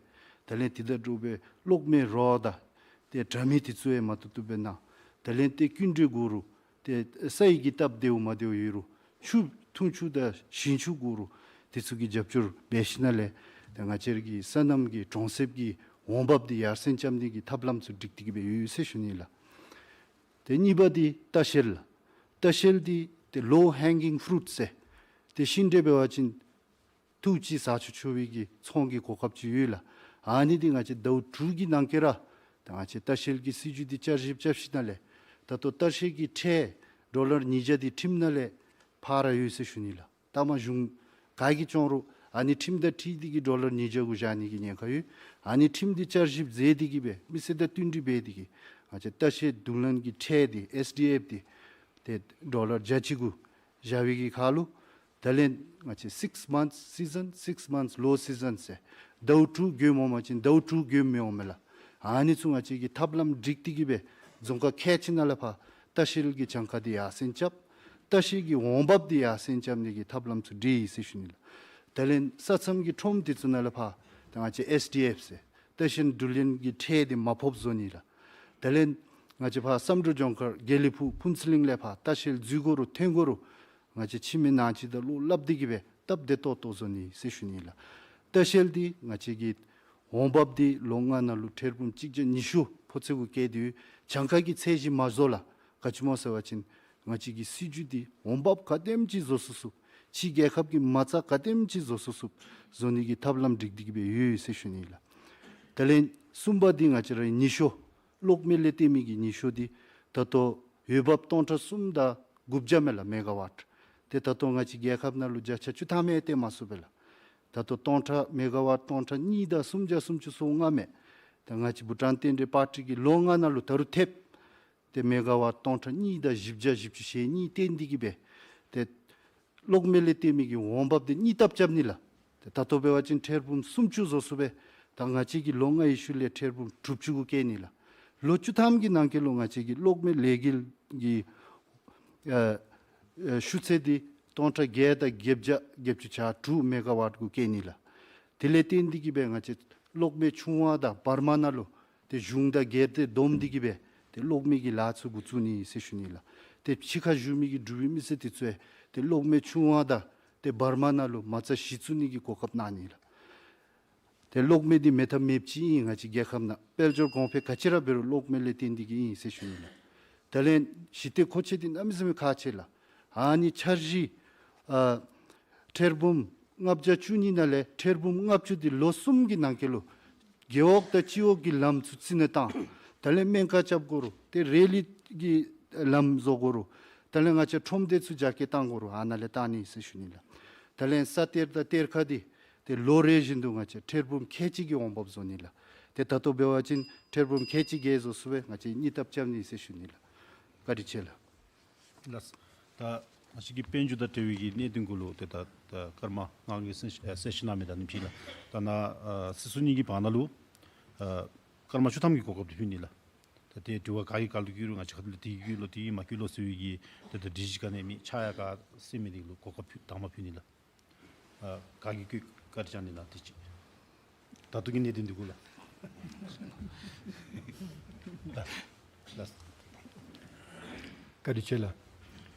དེ་ལས་དེ་དང་འདྲཝ་སྦེ་གློག་མེ་རོ་དང་ཏེ་དྲ་མིག་དེ་ཚུ་ཡང་མ་བཏུབ་བཏུབ་སྦེ་གནང་། དེ་ལས་ཏེ་སྐྱིན་འགྲུལ་དགོ་རུང་ཏེ་སའི་གི་སྟབས་བདེཝ་མ་བདེཝ་ཡོད་རུང་ཆུ་འཐུང་ཆུ་དང་ཞིང་ཆུ་དགོ་རུང་དེ་ཚུ་གི་རྒྱབ་སྐྱོར་འབད་ཞིནམ་ལས་ཏེ་ང་བཅས་ར་གི་སོ་ནམ་གྱི་གྲོང་གསེབ་ཀྱི་འོང་འབབ་འདི་ཡར་སེང་རྐྱབ་ནི་གི་ཐབས་ལམ་ཚུ་སྒྲིག་སྟེ་གི་སྦེ་ཡོད་ཟེར་ཞུ་ནི་ལགས། ཏེ་གཉིས་པ་འདི་ལྟ་བཤལ་ལགས། ལྟ་བཤལ་འདི་ཏེ་ལོ་ཧེང་གིང་ཕུ་རུཊ་ཟེར་ཏེ་ཤིང་འབྲས་འབད་བ་ཅིན་ཐུག་ཅིག་ཟ་ཆོག་ཆོག་པའི་གི་ཚོང་གི་གོ་སྐབས་ཅིག་ཡོད་ལགས། ཨ་ནི་འདི་ང་བཅས་ཟླཝ་དྲུག་གི་ནང་འཁོད་ར་ད་ང་བཅས་ལྟ་བཤལ་གྱི་སྲིད་བྱུས་འདི་བསྐྱར་ཞིབ་རྐྱབ་ཞིནམ་ལས་ད་ལྟོ་ལྟ་བཤལ་གྱི་ཁྲལ་ཌོ་ལར་ཉིས་བརྒྱ་འདི་ཁྲིམས་ནང་ལས་ཕར་ཡོད་ཟེར་ཞུ་ནི་ལགས། ད་མ་གཞུང་ག་གིས་སྐྱོང་རུང་ཨ་ནི་ཁྲིམས་དང་འཁྲིལ་ཏེ་གི་ཌོ་ལར་ཉིས་བརྒྱ་གུ་བཞག་ནི་གི་ཉེན་ཁ་ཡོད། ཨ་ནི་ཁྲིམས་འདི་བསྐྱར་ཞིབ་མཛད་དེ་གི་སྦེ་མི་སེར་དང་བསྟུན་གྲོས་འབད་དེ་གི་ང་བཅས་ལྟ་བཤལ་གདུང་ལེན་གྱི་ཁྲལ་འདི་ཨེསི་ཌི་ཨེཕ་འདི་ཏེ་ཌོ་ལར་བརྒྱ་གཅིག་གུ་བཞག་པའི་གི་ཁར་ལུ་དེ་ལས་ང་བཅས་six months season, six months low season ཟེར་ཟླཝ་དྲུག་གྱོནམ་འོང་པ་ཅིན་ཟླཝ་དྲུག་གྱོནམ་མི་འོང་མས་ལགས། ཨ་ནི་ཚུ་ང་བཅས་ཀྱིས་ཐབས་ལམ་སྒྲིག་སྟེ་གི་སྦེ་རྫོང་ཁག་ཁལ་གཅིག་ནང་ལས་ཕར་ལྟ་བཤལ་གྱི་གྱངས་ཁ་འདི་ཡར་སེང་རྐྱབ། ལྟ་བཤལ་གྱི་འོང་འབབ་འདི་ཡར་སེང་རྐྱབ་ནི་གི་ཐབས་ལམ་ཚུ་སྒྲིག་ཡི་ཟེར་ཞུ་ནི་ལགས། དེ་ལས་ས་མཚམས་ཀྱི་ཁྲོམ་དེ་ཚུ་ནང་ལས་ཕར་ད་ང་བཅས་ཨེསི་ཌི་ཨེཕ་ཟེར་ལྟ་བཤལ་གདུང་ལེན་གྱི་ཁྲལ་འདི་མར་ཕབ་བཟོ་ནི་ལགས། དེ་ལས་ང་བཅས་ཕར་བསམ་གྲུབ་ལྗོངས་མཁར་དགེ་ལེགས་ཕུག་ཕུན་ཚོགས་གླིང་ལས་ཕར་ལྟ་བཤལ་འཛུལ་དགོ་རུང་ཐོན་དགོ་རུང་ང་བཅས་ཁྱིམ་མི་ནང་གཅིག་དང་བློ་སླབ་སྟེ་གི་སྦེ་སྟབས་བདེ་ཏོག་ཏོ་བཟོ་ནི་ཟེར་ཞུ་ནི་ལགས། ལྟ་བཤལ་འདི་ང་བཅས་ཀྱི་འོང་འབབ་འདི་ལོ་ལྔ་ནང་ལུ་ཐེར་འབུམ་གཅིག་བརྒྱ་ཉི་ཤུ་ཕོ་ཚོད་གུ་བཀལ་ཏེ་གྱངས་ཁ་གི་ཚད་གཞི་མ་བཟོ་ལགས། ག་ཅི་སྨོ་ཟེར་བ་ཅིན་ང་བཅས་ཀྱི་སྲིད་བྱུས་འདི་འོང་འབབ་ག་དེམ་ཅིག་བཟོ་ཚུགས་ཚུགས་ཕྱི་རྒྱལ་ཁབ་ཀྱི་མ་རྩ་ག་དེམ་ཅིག་བཟོ་ཚུགས་ཚུགས་བཟོ་ནི་གི་ཐབས་ལམ་སྒྲིག་སྟེ་གི་སྦེ་ཡོད་ཟེར་ཞུ་ནི་ལགས། དེ་ལས་གསུམ་པ་འདི་ང་བཅས་ར་ཉི་ཤོག་གློག་མེ་ལས་བཏོན་མི་གི་ཉི་ཤོག་འདི་ད་ལྟོ་འོས་འབབ་སྟོང་ཕྲག་གསུམ་དང་དགུ་བརྒྱ་མས་ལགས་མེ་ག་ཝཊ། ཏེ་ད་ལྟོ་ང་བཅས་རྒྱལ་ཁབ་ནང་ལུ་བརྒྱ་ཆ་བཅུ་ཐམ་ཡང་བཏོན་མ་ཚུགས་པས་ལགས། ད་ལྟོ་སྟོང་ཕྲག་མེ་ག་ཝཊ་སྟོང་ཕྲག་གཉིས་དང་སུམ་བརྒྱ་སུམ་ཅུ་སོ་ལྔ་མས། ད་ང་བཅས་བྷུ་ཊཱན་རྟེན་འབྲེལ་པར་ཊི་གིས་ལོ་ལྔ་ནང་ལུ་ད་རུང་ཐེབས་ཏེ་མེ་ག་ཝཊ་སྟོང་ཕྲག་གཉིས་དང་བཞི་བརྒྱ་བཞི་བཅུ་ཞེ་གཉིས་བཏོན་ཏེ་གི་སྦེ་ཏེ་གློག་མེ་ལས་བཏོན་མི་གི་འོང་འབབ་འདི་གཉིས་ལྟབ་རྐྱབ་ནི་ལགས། ཏེ་ད་ལྟོ་འབད་བ་ཅིན་ཐེར་འབུམ་སུམ་ཅུ་བཟོ་ཚུགས་པས། ད་ང་བཅས་ཀྱིས་ལོ་ལྔའི་ཤུལ་ལས་ཐེར་འབུམ་དྲུག་ཅུ་གུ་བཀལ་ནི་ལགས། ལོ་བཅུ་ཐམ་གྱི་ནང་འཁོད་ལུ་ང་བཅས་ཀྱི་གློག་མེ་ལས་འགུལ་གྱི་ཨ་ཨ་ཤུགས་ཚད་འདི་སྟོང་ཕྲག་བརྒྱད་དང་བརྒྱད་བརྒྱ་བརྒྱད་ཅུ་གྱ་དྲུག་མེ་ག་ཝཊ་གུ་བཀལ་ནི་ལགས། དེ་ལས་བརྟེན་ཏེ་གི་སྦེ་ང་བཅས་གློག་མེ་ཆུང་བ་དང་བར་མ་ནང་ལུ་ཏེ་གཞུང་དང་སྒེར་ཏེ་བསྡོམས་ཏེ་གི་སྦེ་ཏེ་གློག་མེ་གི་ལཱ་ཚུ་འགོ་བཙུགས་ནི་ཟེར་ཞུ་ནི་ལགས། ཏེ་ཕྱི་ཁར་བཞུགས་མི་གི་འབྲུག་པའི་མི་སེར་དེ་ཚུ་ཡང་ཏེ་གློག་མེ་ཆུང་བ་དང་ཏེ་བར་མ་ནང་ལུ་མ་རྩ་གཞི་བཙུགས་ནི་གི་གོ་སྐབས་གནང་ནི་ལགས། ཏེ་གློག་མེ་འདི་མེད་ཐབས་མེདཔ་ཅིག་ཨིན། ང་བཅས་རྒྱལ་ཁབ་ནང་དཔལ་འབྱོར་གོང་འཕེལ་ག་ཅི་ར་འབད་རུང་གློག་མེ་ལས་བརྟེན་ཏེ་གི་ཨིན་ཟེར་ཞུ་ནི་ལགས། དེ་ལས་ཞི་བདེ་མཁོ་ཆས་འདི་གནམ་མེད་ས་མེད་ཁག་ཆེ་ལགས། ཨ་ནི་འཆར་གཞི་ཨ་ཐེར་འབུམ་ལྔ་བརྒྱ་བཅུ་གཉིས་ནང་ལས་ཐེར་འབུམ་ལྔ་བཅུ་འདི་ལོ་གསུམ་གྱི་ནང་འཁོད་ལུ་རྒེད་འོག་དང་སྤྱི་འོག་གི་ལམ་ཚུ་རྩི་ནག་བཏང་། དེ་ལས་སྨན་ཁང་རྐྱབ་དགོ་རུང་ཏེ་རེ་ལི་གི་ལམ་བཟོ་དགོ་རུང་དེ་ལས་ང་བཅས་ཁྲོམ་སྡེ་ཚུ་རྒྱ་སྐྱེད་གཏང་དགོ་རུང་ཨ་ནཱ་ལས་གཏང་ནི་ཟེར་ཞུ་ནི་ལགས། དེ་ལས་ས་གཏེར་དང་གཏེར་ཁ་འདི་ཏེ་ལོ་རེ་བཞིན་དུ་ང་བཅས་ཐེར་འབུམ་ཁལ་གཅིག་གི་འོང་འབབ་བཟོ་ནི་ལགས། ཏེ་ད་ལྟོ་འབད་བ་ཅིན་ཐེར་འབུམ་ཁལ་གཅིག་བརྒལ་བཟོ་ཚུགས་པས། ང་བཅས་གཉིས་ལྟབ་རྐྱབ་ནི་ཟེར་ཞུ་ནི་ལགས། བཀའ་དྲིན་ཆེ་ལགས། ལགས། ད་ང་བཅས་ཀྱི་དཔལ་འབྱོར་དང་འབྲེལ་བའི་གི་གནད་དོན་གུ་ལུ་ཏེ་ད་ད་སྐར་མ་ལྔ་གི་གསལ་གསལ་བཤད་གནང་མི་དང་གནམ་གཤིས་ལགས། ད་ནཱ་ཨ་སྲིད་ཚོགས་གཉིས་ཀྱི་བར་ན་ལུ་ཨ་སྐར་མ་བཅུ་ཐམ་གྱི་གོ་སྐབས་འདི་ཕུལ་ནི་ལགས། ད་ཏེ་དྲི་བ་ག་གི་སྐབས་ལུ་བཀོད་རུང་ང་བཅས་ཁ་ཐུག་ལས་དེ་གི་བཀོད་ལོ་དེ་གི་མ་བཀོད་ལོ་ཟེར་བའི་གི་ཏེ་ད་སྒྲིག་གཞི་ག་ནི་མེད་ཆག་ཡང་ག་ཟེར་མི་འདི་གུ་ལུ་གོ་སྐབས་ཕུལ་དང་པ་ཕུལ་ནི་ལགས། ཨ་ག་གིས་བཀོད་བཀའ་དྲིན་བསྐྱང་ནི་ལགས། དེ་ཅིག་ད་ལྟོ་གི་གནད་དོན་འདི་གུ་ལགས། ལགས་ལགས། བཀའ་དྲིན་ཆེ་ལགས།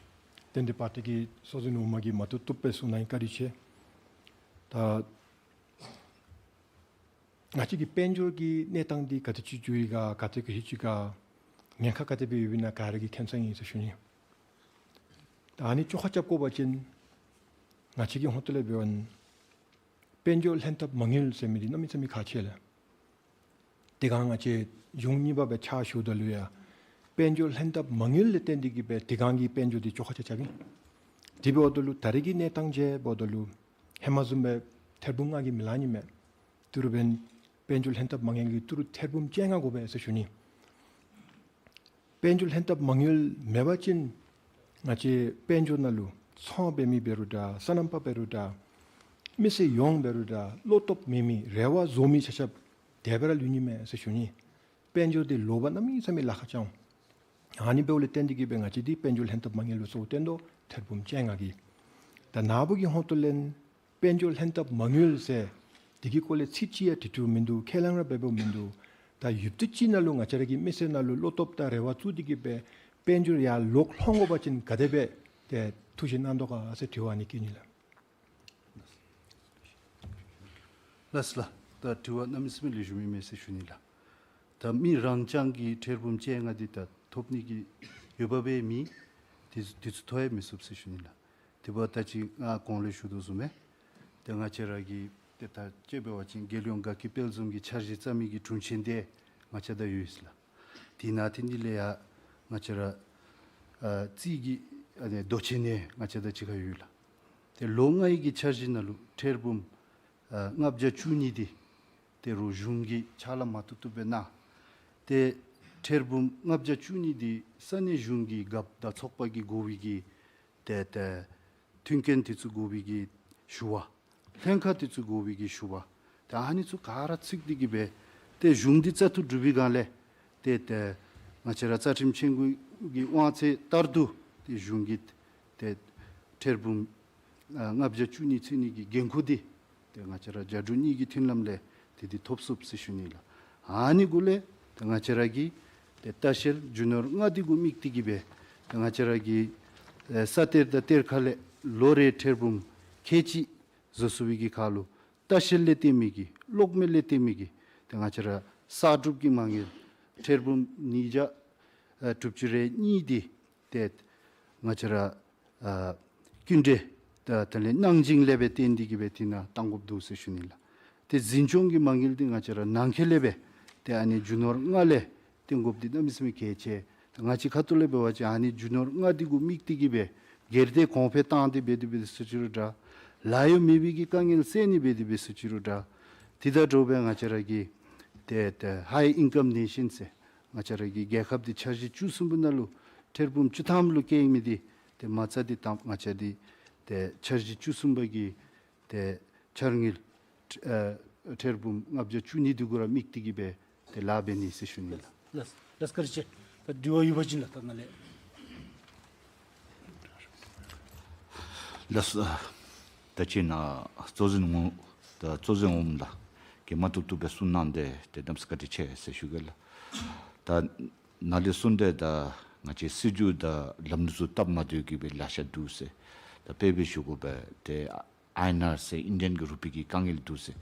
རྟེན་འབྲེལ་པར་ཊི་གི་ཚོགས་གཙོ་ནུ་མ་གིས་མ་བཏུབ་བཏུབ་སྦེ་གསུངས་གནང་བཀའ་དྲིན་ཆེ། ད་ང་བཅས་ཀྱི་དཔལ་འབྱོར་གྱི་གནས་སྟངས་འདི་ག་དེ་ཅིག་འགྱོ་ཡི་ག་ག་དེ་ག་ཅི་ཅིག་ག་ཉེན་ཁ་ག་དེ་སྦེ་ཡོདཔ་ཨིན་ན་ག་ར་གིས་མཁྱེན་གསལ་ཨིན་ཟེར་ཞུ་ནི། ད་ཨ་ནི་བཅོ་ཁ་རྐྱབ་དགོ་པ་ཅིན་ང་བཅས་ཀྱི་ཧོངས་ཏོ་ལས་འབད་བ་ཅིན་དཔལ་འབྱོར་ལྷན་ཐབས་མ་དངུལ་ཟེར་མི་འདི་གནམ་མེད་ས་མེད་ཁག་ཆེ་ལགས། དེ་སྒང་ང་བཅས་གཞུང་གཉིས་པ་སྦེ་ཕྱག་ཞུཝ་ད་ལུ་ཡང་དཔལ་འབྱོར་ལྷན་ཐབས་མ་དངུལ་ལས་བརྟེན་ཏེ་གི་སྦེ་དེ་སྒང་གི་དཔལ་འབྱོར་འདི་བཅོ་ཁ་རྐྱབ་རྐྱབ་ཨིན། དེ་འབདཝ་ད་ལུ་ད་རེས་ཀྱི་གནས་སྟངས་ཅིག་འབདཝ་ད་ལུ་ཧེ་མ་བཟུམ་སྦེ་ཐེར་འབུམ་ལྔ་གིས་མི་ལང་ནི་མས། ཏི་རུ་འབདན་དཔལ་འབྱོར་ལྷན་ཐབས་མ་དངུལ་གྱི་ཏི་རུ་ཐེར་འབུམ་བཅོ་ལྔ་དགོ་པས་ཟེར་ཞུ་ནི། དཔལ་འབྱོར་ལྷན་ཐབས་མ་དངུལ་མེད་པ་ཅིན་ང་བཅས་དཔལ་འབྱོར་ནང་ལུ་ཚོང་འབད་མི་འབད་རུང་འདྲ་སོ་ནམ་པ་འབད་རུང་འདྲ་མི་སེར་ཡོངས་འབད་རུང་འདྲ་བློ་སྟོབས་མེད་མི་རེ་བ་བཟོ་མི་ཆ་ཁྱབ་དེ་སྦེ་ར་ལུས་ནི་མས་ཟེར་ཞུ་ནི། དཔལ་འབྱོར་འདི་ལོག་པར་གནམ་མེད་ས་མེད་ལཱ་ཁག་ཅིག་འོང་། ཨ་ནི་འབདཝ་ལས་བརྟེན་ཏེ་གི་སྦེ་ང་བཅས་འདི་དཔལ་འབྱོར་ལྷན་ཐབས་མ་དངུལ་ལུ་གཙོ་བོ་བཏོན་དོ་ཐེར་འབུམ་བཅོ་ལྔ་གིས། ད་ནཱ་བུ་གི་ཧོངས་ཏོ་ལས་ དཔལ་འབྱོར་ལྷན་ཐབས་མ་དངུལ་ཟེར་དེ་གི་སྐོར་ལས་ཚིག་གཅིག་ཡང་བྲི་འདྲཝ་མིན་འདུག། ཁས་ལེན་ར་འབད་འབདཝ་མིན་འདུག། ད་ཡུདཔ་ཐེངས་ཅིག་ནང་ལུ་ང་བཅས་ར་གི་མི་སེར་ནང་ལུ་བློ་སྟོབས་དང་རེ་བ་བཙུགས་ཏེ་གི་སྦེ་དཔལ་འབྱོར་ཡར་ལོག་ལྷོད་དགོ་པ་ཅིན་ག་དེ་སྦེ་ཏེ་ཐུགས་བཞེད་གནང་དོ་ག་ཟེར་དྲི་བ་ཨ་ནི་བཀོད་ནི་ལགས། ལགས་སོ་ལགས། ད་དྲི་བ་གནམ་མེད་ས་མེད་ལེགས་ཤོམ་ཨིན་མས་ཟེར་ཞུ་ནི་ལགས། ད་མི་རང་རྐྱང་གིས་ཁྲལ་འབུམ་བཅོ་ལྔ་འདི་ད་ཐོབ་ནི་གི་འོས་འབབ་ཡང་མེད། དེ་དེ་ཚུ་ཐོབ་ཡང་མི་ཚུགས་ཟེར་ཞུ་ནི་ལགས། དེ་འབདཝ་ད་ཅི་ང་གོང་ལུ་ཞུ་དོ་བཟུམ་སྦེ་ཏེ་ང་བཅས་ར་གི་ཏེ་ད་དཔྱེ་འབད་བ་ཅིན་རྒྱལ་ཡོངས་དགའ་སྐྱིད་དཔལ་འཛོམས་ཀྱི་འཆར་གཞི་བརྩམ་མི་གི་དྲུང་ཆེན་འདི་ང་བཅས་དང་ཡོད་ཟེར་ལགས། དེ་ནང་ཏེ་འདི་ལས་ཡང་ང་བཅས་ར་ཨ་རྩིས་ཀྱི་ཨ་ནི་མདོ་ཆེན་ནང་ང་བཅས་དང་གཅིག་ཁར་ཡོད་ལགས། ཏེ་ལོ་ལྔའི་གི་འཆར་གཞི་ནང་ལུ་ཁྲལ་འབུམ་ཨ་ལྔ་བརྒྱ་བཅུ་གཉིས་འདི་ཏེ་རོགས་གཞུང་གིས་ཕྱག་ལཱ་མ་བཏུབ་བཏུབ་སྦེ་གནང་། ཏེ་ཁྲལ་འབུམ་ལྔ་བརྒྱ་བཅུ་གཉིས་འདི་ས་གནས་གཞུང་གི་རྒཔོ་དང་ཚོགས་པ་གིས་དགོ་པའི་གི་ཏེ་ཏེ་མཐུན་རྐྱེན་དེ་ཚུ་དགོ་པའི་གི་ཞུ་བ། ལྷན་ཁག་དེ་ཚུ་དགོ་པའི་གི་ཞུ་བ། ཏེ་ཨ་ནི་ཚུ་ག་ར་ཚུད་དེ་གི་སྦེ་ཏེ་གཞུང་འདི་བཙག་འཐུ་གྲུབ་པའི་སྒང་ལས་ཏེ་ཏེ་ང་བཅས་ར་རྩ་ཁྲིམས་ཆེན་མོ་གི་དབང་ཚད་ལྟར་དུ་ཏེ་གཞུང་གིས་ཏེ་ཁྲལ་འབུམ་ཨ་ལྔ་བརྒྱ་བཅུ་གཉིས་བཙུགས་ནི་གི་འགན་ཁུར་འདི་ཏེ་ང་བཅས་ར་རྒྱ་འབྲུག་གཉིས་ཀྱི་མཐུན་ལམ་ལས་ཏེ་འདི་ཐོབ་ཚུགས་ཟེར་ཞུ་ནི་ལགས། ཨ་ནི་གུ་ལས་ཏེ་ང་བཅས་ར་གིས་ཏེ་ལྟ་བཤལ་རྒྱུ་ནོར་ལྔ་འདི་གུ་དམིགས་ཏེ་གི་སྦེ་ཏེ་ང་བཅས་ར་གི་ཨེ་ས་གཏེར་དང་གཏེར་ཁ་ལས་ལོ་རེ་ཁྲལ་འབུམ་ཁལ་གཅིག་བཟོ་ཚུགས་པའི་གི་ཁར་ལུ་ལྟ་བཤལ་ལས་བརྟེན་མི་གི་གློག་མེ་ལས་བརྟེན་མི་གི་ཏེ་ང་བཅས་ར་གསར་སྒྲུབ་ཀྱི་མ་དངུལ་ཁྲལ་འབུམ་ཉིས་བརྒྱ་ཨེ་དྲུག་ཅུ་རེ་གཉིས་འདི་ཏེ་ང་བཅས་ར་ཨ་སྐྱིན་འགྲུལ་དང་དེ་ལས་གནང་སྦྱིན་ལས་སྦེ་བཏོན་ཏེ་གི་སྦེ་དེ་ནང་བཏང་དགོཔ་འདུག་ཟེར་ཞུ་ནི་ལགས། ཏེ་འཛིན་སྐྱོང་གི་མ་དངུལ་འདི་ང་བཅས་ར་ནང་འཁོད་ལས་སྦེ་ཏེ་ཨ་ནི་རྒྱུ་ནོར་ལྔ་ལས་བཏོན་དགོཔ་འདི་གནམ་མེད་ས་མེད་གལ་ཆེ། ཏེ་ང་བཅས་ཁ་ཐུག་ལས་འབད་བ་ཅིན་ཨ་ནི་རྒྱུ་ནོར་ལྔ་འདི་གུ་དམིགས་ཏེ་གི་སྦེ་སྒེར་སྡེ་གོང་འཕེལ་བཏང་སྟེ་འབད་དེ་འབད་དེ་ཟེར་ཅི་རུང་འདྲ། ལཱ་གཡོག་མེད་པའི་གི་དཀའ་ངལ་སེལ་ནི་འབད་དེ་འབད་ཟེར་ཅི་རུང་འདྲ། དེ་དང་འདྲཝ་སྦེ་ང་བཅས་ར་གི་ཏེ་ཏེ་ཧའི་ཨིན་ཀམ་ནེ་ཤཱན་ཟེར་ང་བཅས་ར་གི་རྒྱལ་ཁབ་འདི་འཆར་གཞི་བཅུ་གསུམ་པ་ནང་ལུ་ཁྲལ་འབུམ་བཅུ་ཐམ་ལུ་བཀལ་མི་འདི་ཏེ་མ་རྩ་འདི་ད་ང་བཅས་འདི་ཏེ་འཆར་གཞི་བཅུ་གསུམ་པ་གི་ཏེ་འཆར་དངུལ་ཨ་ཁྲལ་འབུམ་ལྔ་བརྒྱ་བཅུ་གཉིས་འདི་གུ་ར་དམིགས་ཏེ་གི་སྦེ་ཏེ་ལཱ་འབད་ནི་ཟེར་ཞུ་ནི་ལགས། ལགས་ལགས་བཀའ་དྲིན་ཆེ། ད་དྲི་བ་ཡོད་པ་ཅིན་ལགས་ད་ནཱ་ལས། ལགས་སོ། ད་ཅི་ནཱ་གཙོ་འཛིན་ངོ་ད་གཙོ་འཛིན་འོགམ་ལགས་ཀྱིས་མ་བཏུབ་བཏུབ་སྦེ་གསུང་གནང་སྟེ་ཏེ་གནམ་མེད་ས་མེད་བཀའ་དྲིན་ཆེ་ཟེར་ཞུ་གེ་ལགས། ད་ནཱ་ལས་གསུངས་ཏེ་ད་ང་བཅས་སྲིད་བྱུས་དང་ལམ་ལུགས་ཚུ་སྟབས་མ་བདེཝ་གི་སྦེ་ལེ་ཤ་འདུག་ཟེར། ད་དཔེ་སྦེ་ཞུ་དགོ་པ་ཏེ་ཨའི་ཨེན་ཨར་ཟེར་ཨིན་ཌི་ཡན་གྱི་རུ་པི་གི་དཀའ་ངལ་འདུག་ཟེར།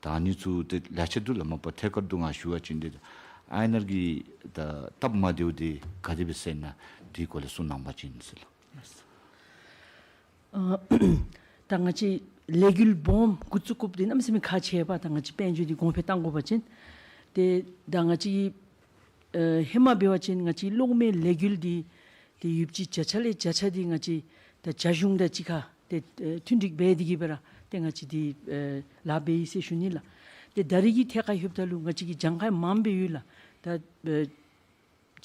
ད་ཨ་ནི་ཚུ་ཏེ་ལེ་ཤ་འདུག་ལགས། མ་པ་ཐད་ཀར་དུ་ང་ཞུ་བ་ཅིན་ཏེ་ཨའི་ཨེན་ཨར་གྱི་ད་སྟབས་མ་བདེཝ་འདི་ག་དེ་སྦེ་སེལ་ན་དེའི་སྐོར་ལས་གསུང་གནང་པ་ཅིན་ཟེར་ལགས། ཨ་ད་ང་བཅས་ལས་འགུལ་སྦོམ་འགོ་བཙུགས་དགོཔ་འདི་གནམ་མེད་ས་མེད་ཁག་ཆེ་བས། ད་ང་བཅས་དཔལ་འབྱོར་འདི་གོང་འཕེལ་གཏང་དགོ་པ་ཅིན་ཏེ་ད་ང་བཅས་ཨ་ཧེ་མ་འབད་བ་ཅིན་ང་བཅས་གློག་མེ་ལས་འགུལ་འདི་ཏེ་ཡུདཔ་ཅིག་བརྒྱ་ཆ་ལས་བརྒྱ་ཆ་འདི་ང་བཅས་ད་རྒྱ་གཞུང་དང་གཅིག་ཁར་ཏེ་ཨེ་མཐུན་འགྲིག་འབད་དེ་གི་སྦེ་ར་ཏེ་ང་བཅས་འདི་ཨེ་ལཱ་འབད་ཡི་ཟེར་ཞུ་ནི་ལགས། ཏེ་ད་རེས་ཀྱི་ཐད་ཁར་ལྷོདཔ་ད་ལུ་ང་བཅས་ཀྱི་གྱངས་ཁ་མངམ་སྦེ་ཡོད་ལགས། ད་ཨེ་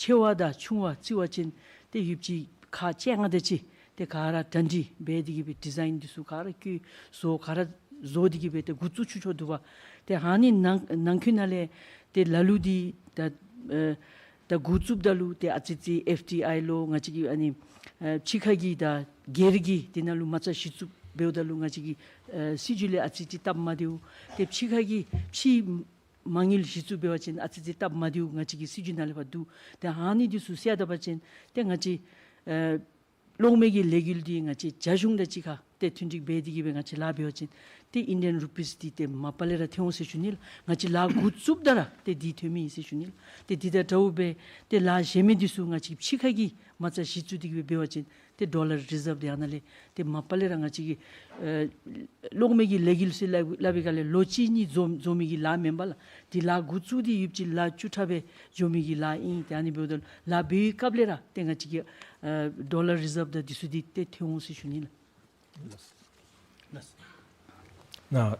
ཆེ་བ་དང་ཆུང་བ་བརྩི་བ་ཅིན་ཏེ་ཡུདཔ་ཅིག་ཁག་བཅོ་ལྔ་དེ་ཅིག་ཏེ་ག་ར་གྲ་སྒྲིག་འབད་དེ་གི་སྦེ་ཌི་ཛའིན་འདི་ཚུ་ག་ར་བཀོད་བཟོ་ག་ར་བཟོ་སྟེ་གི་སྦེ་ཏེ་འགོ་བཙུགས་ཚུགས་ཚུགས་འདུག་པ། ཏེ་ཨ་ནི་ནང་ནང་འཁོད་ནང་ལས་ཏེ་ལ་ལུ་འདི་ད་ཨེ་ད་འགོ་བཙུགསཔ་ད་ལུ་ཏེ་ཨ་ཙི་ཙི་ཨེཕ་ཌི་ཨའི་ལོ་ང་བཅས་ཀྱི་ཨ་ནི་ཨེ་ཕྱི་ཁ་གི་དང་སྒེར་གྱི་དེ་ནང་ལུ་མ་རྩ་གཞི་བཙུགས་འབདཝ་ད་ལུ་ང་བཅས་ཀྱི་ཨེ་སྲིད་བྱུས་ལས་ཨ་ཙི་ཙི་སྟབས་མ་བདེཝ། ཏེ་ཕྱི་ཁ་གི་ཕྱིའི་མ་དངུལ་གཞི་བཙུགས་འབད་བ་ཅིན་ཨ་ཙི་ཙི་སྟབས་མ་བདེཝ་ང་བཅས་ཀྱི་སྲིད་བྱུས་ནང་ལས་ཕར་འདུག། ཏེ་ཨ་ནི་འདི་ཚུ་སེལ་ད་པ་ཅིན་ཏེ་ང་བཅས་ཨེ་གློག་མེ་གི་ལས་འགུལ་འདི་ང་བཅས་རྒྱ་གཞུང་དང་གཅིག་ཁར་ཏེ་མཐུན་འགྲིག་འབད་དེ་གི་སྦེ་ང་བཅས་ལཱ་འབད་བ་ཅིན་ཏེ་ཨིན་ཌི་ཡན་རུ་པིས་འདི་ཏེ་མ་པ་ལས་ར་ཐོན་འོང་ཟེར་ཞུ་ནི་ལགས། ང་བཅས་ལཱ་འགོ་བཙུགསཔ་ད་ར་ཏེ་འདི་ཐོན་མི་ཨིན་ཟེར་ཞུ་ནི་ལགས། ཏེ་འདི་དང་འདྲཝ་སྦེ་ཏེ་ལཱ་གཞན་མི་འདི་ཚུ་ང་བཅས་ཕྱི་ཁ་གི་མ་རྩ་གཞི་བཙུགས་ཏེ་གི་སྦེ་འབད་བ་ཅིན་ཏེ་ཌོ་ལར་རི་ཛརབ་འདི་ཨ་ནཱ་ལས་ཏེ་མ་པ་ལས་ར་ང་བཅས་ཀྱི་ཨེ་གློག་མེ་གི་ལས་འགུལ་ཟེར་སླབ་སླབ་པའི་སྒང་ལས་ལོ་གཅིག་གཉིས་འཛོམས་འཛོམས་མི་གི་ལཱ་མེན་པ་ལགས། འདི་ལཱ་འགོ་བཙུགས་ཏེ་ཡུདཔ་ཅིག་ལཱ་བཅུ་ཕྲག་སྦེ་འགྱོ་མི་གི་ལཱ་ཨིན། ཏེ་ཨ་ནི་འབདཝ་ད་ལཱ་འབད་བའི་སྐབས་ལས་ར་ཏེ་ང་བཅས་ཀྱི་ཨེ་ཌོ་ལར་རི་ཛརབ་དང་འདི་ཚུ་འདི་ཏེ་ཐོན་འོང་ཟེར་ཞུ་ནི་ལགས། ལགས། ནཱ་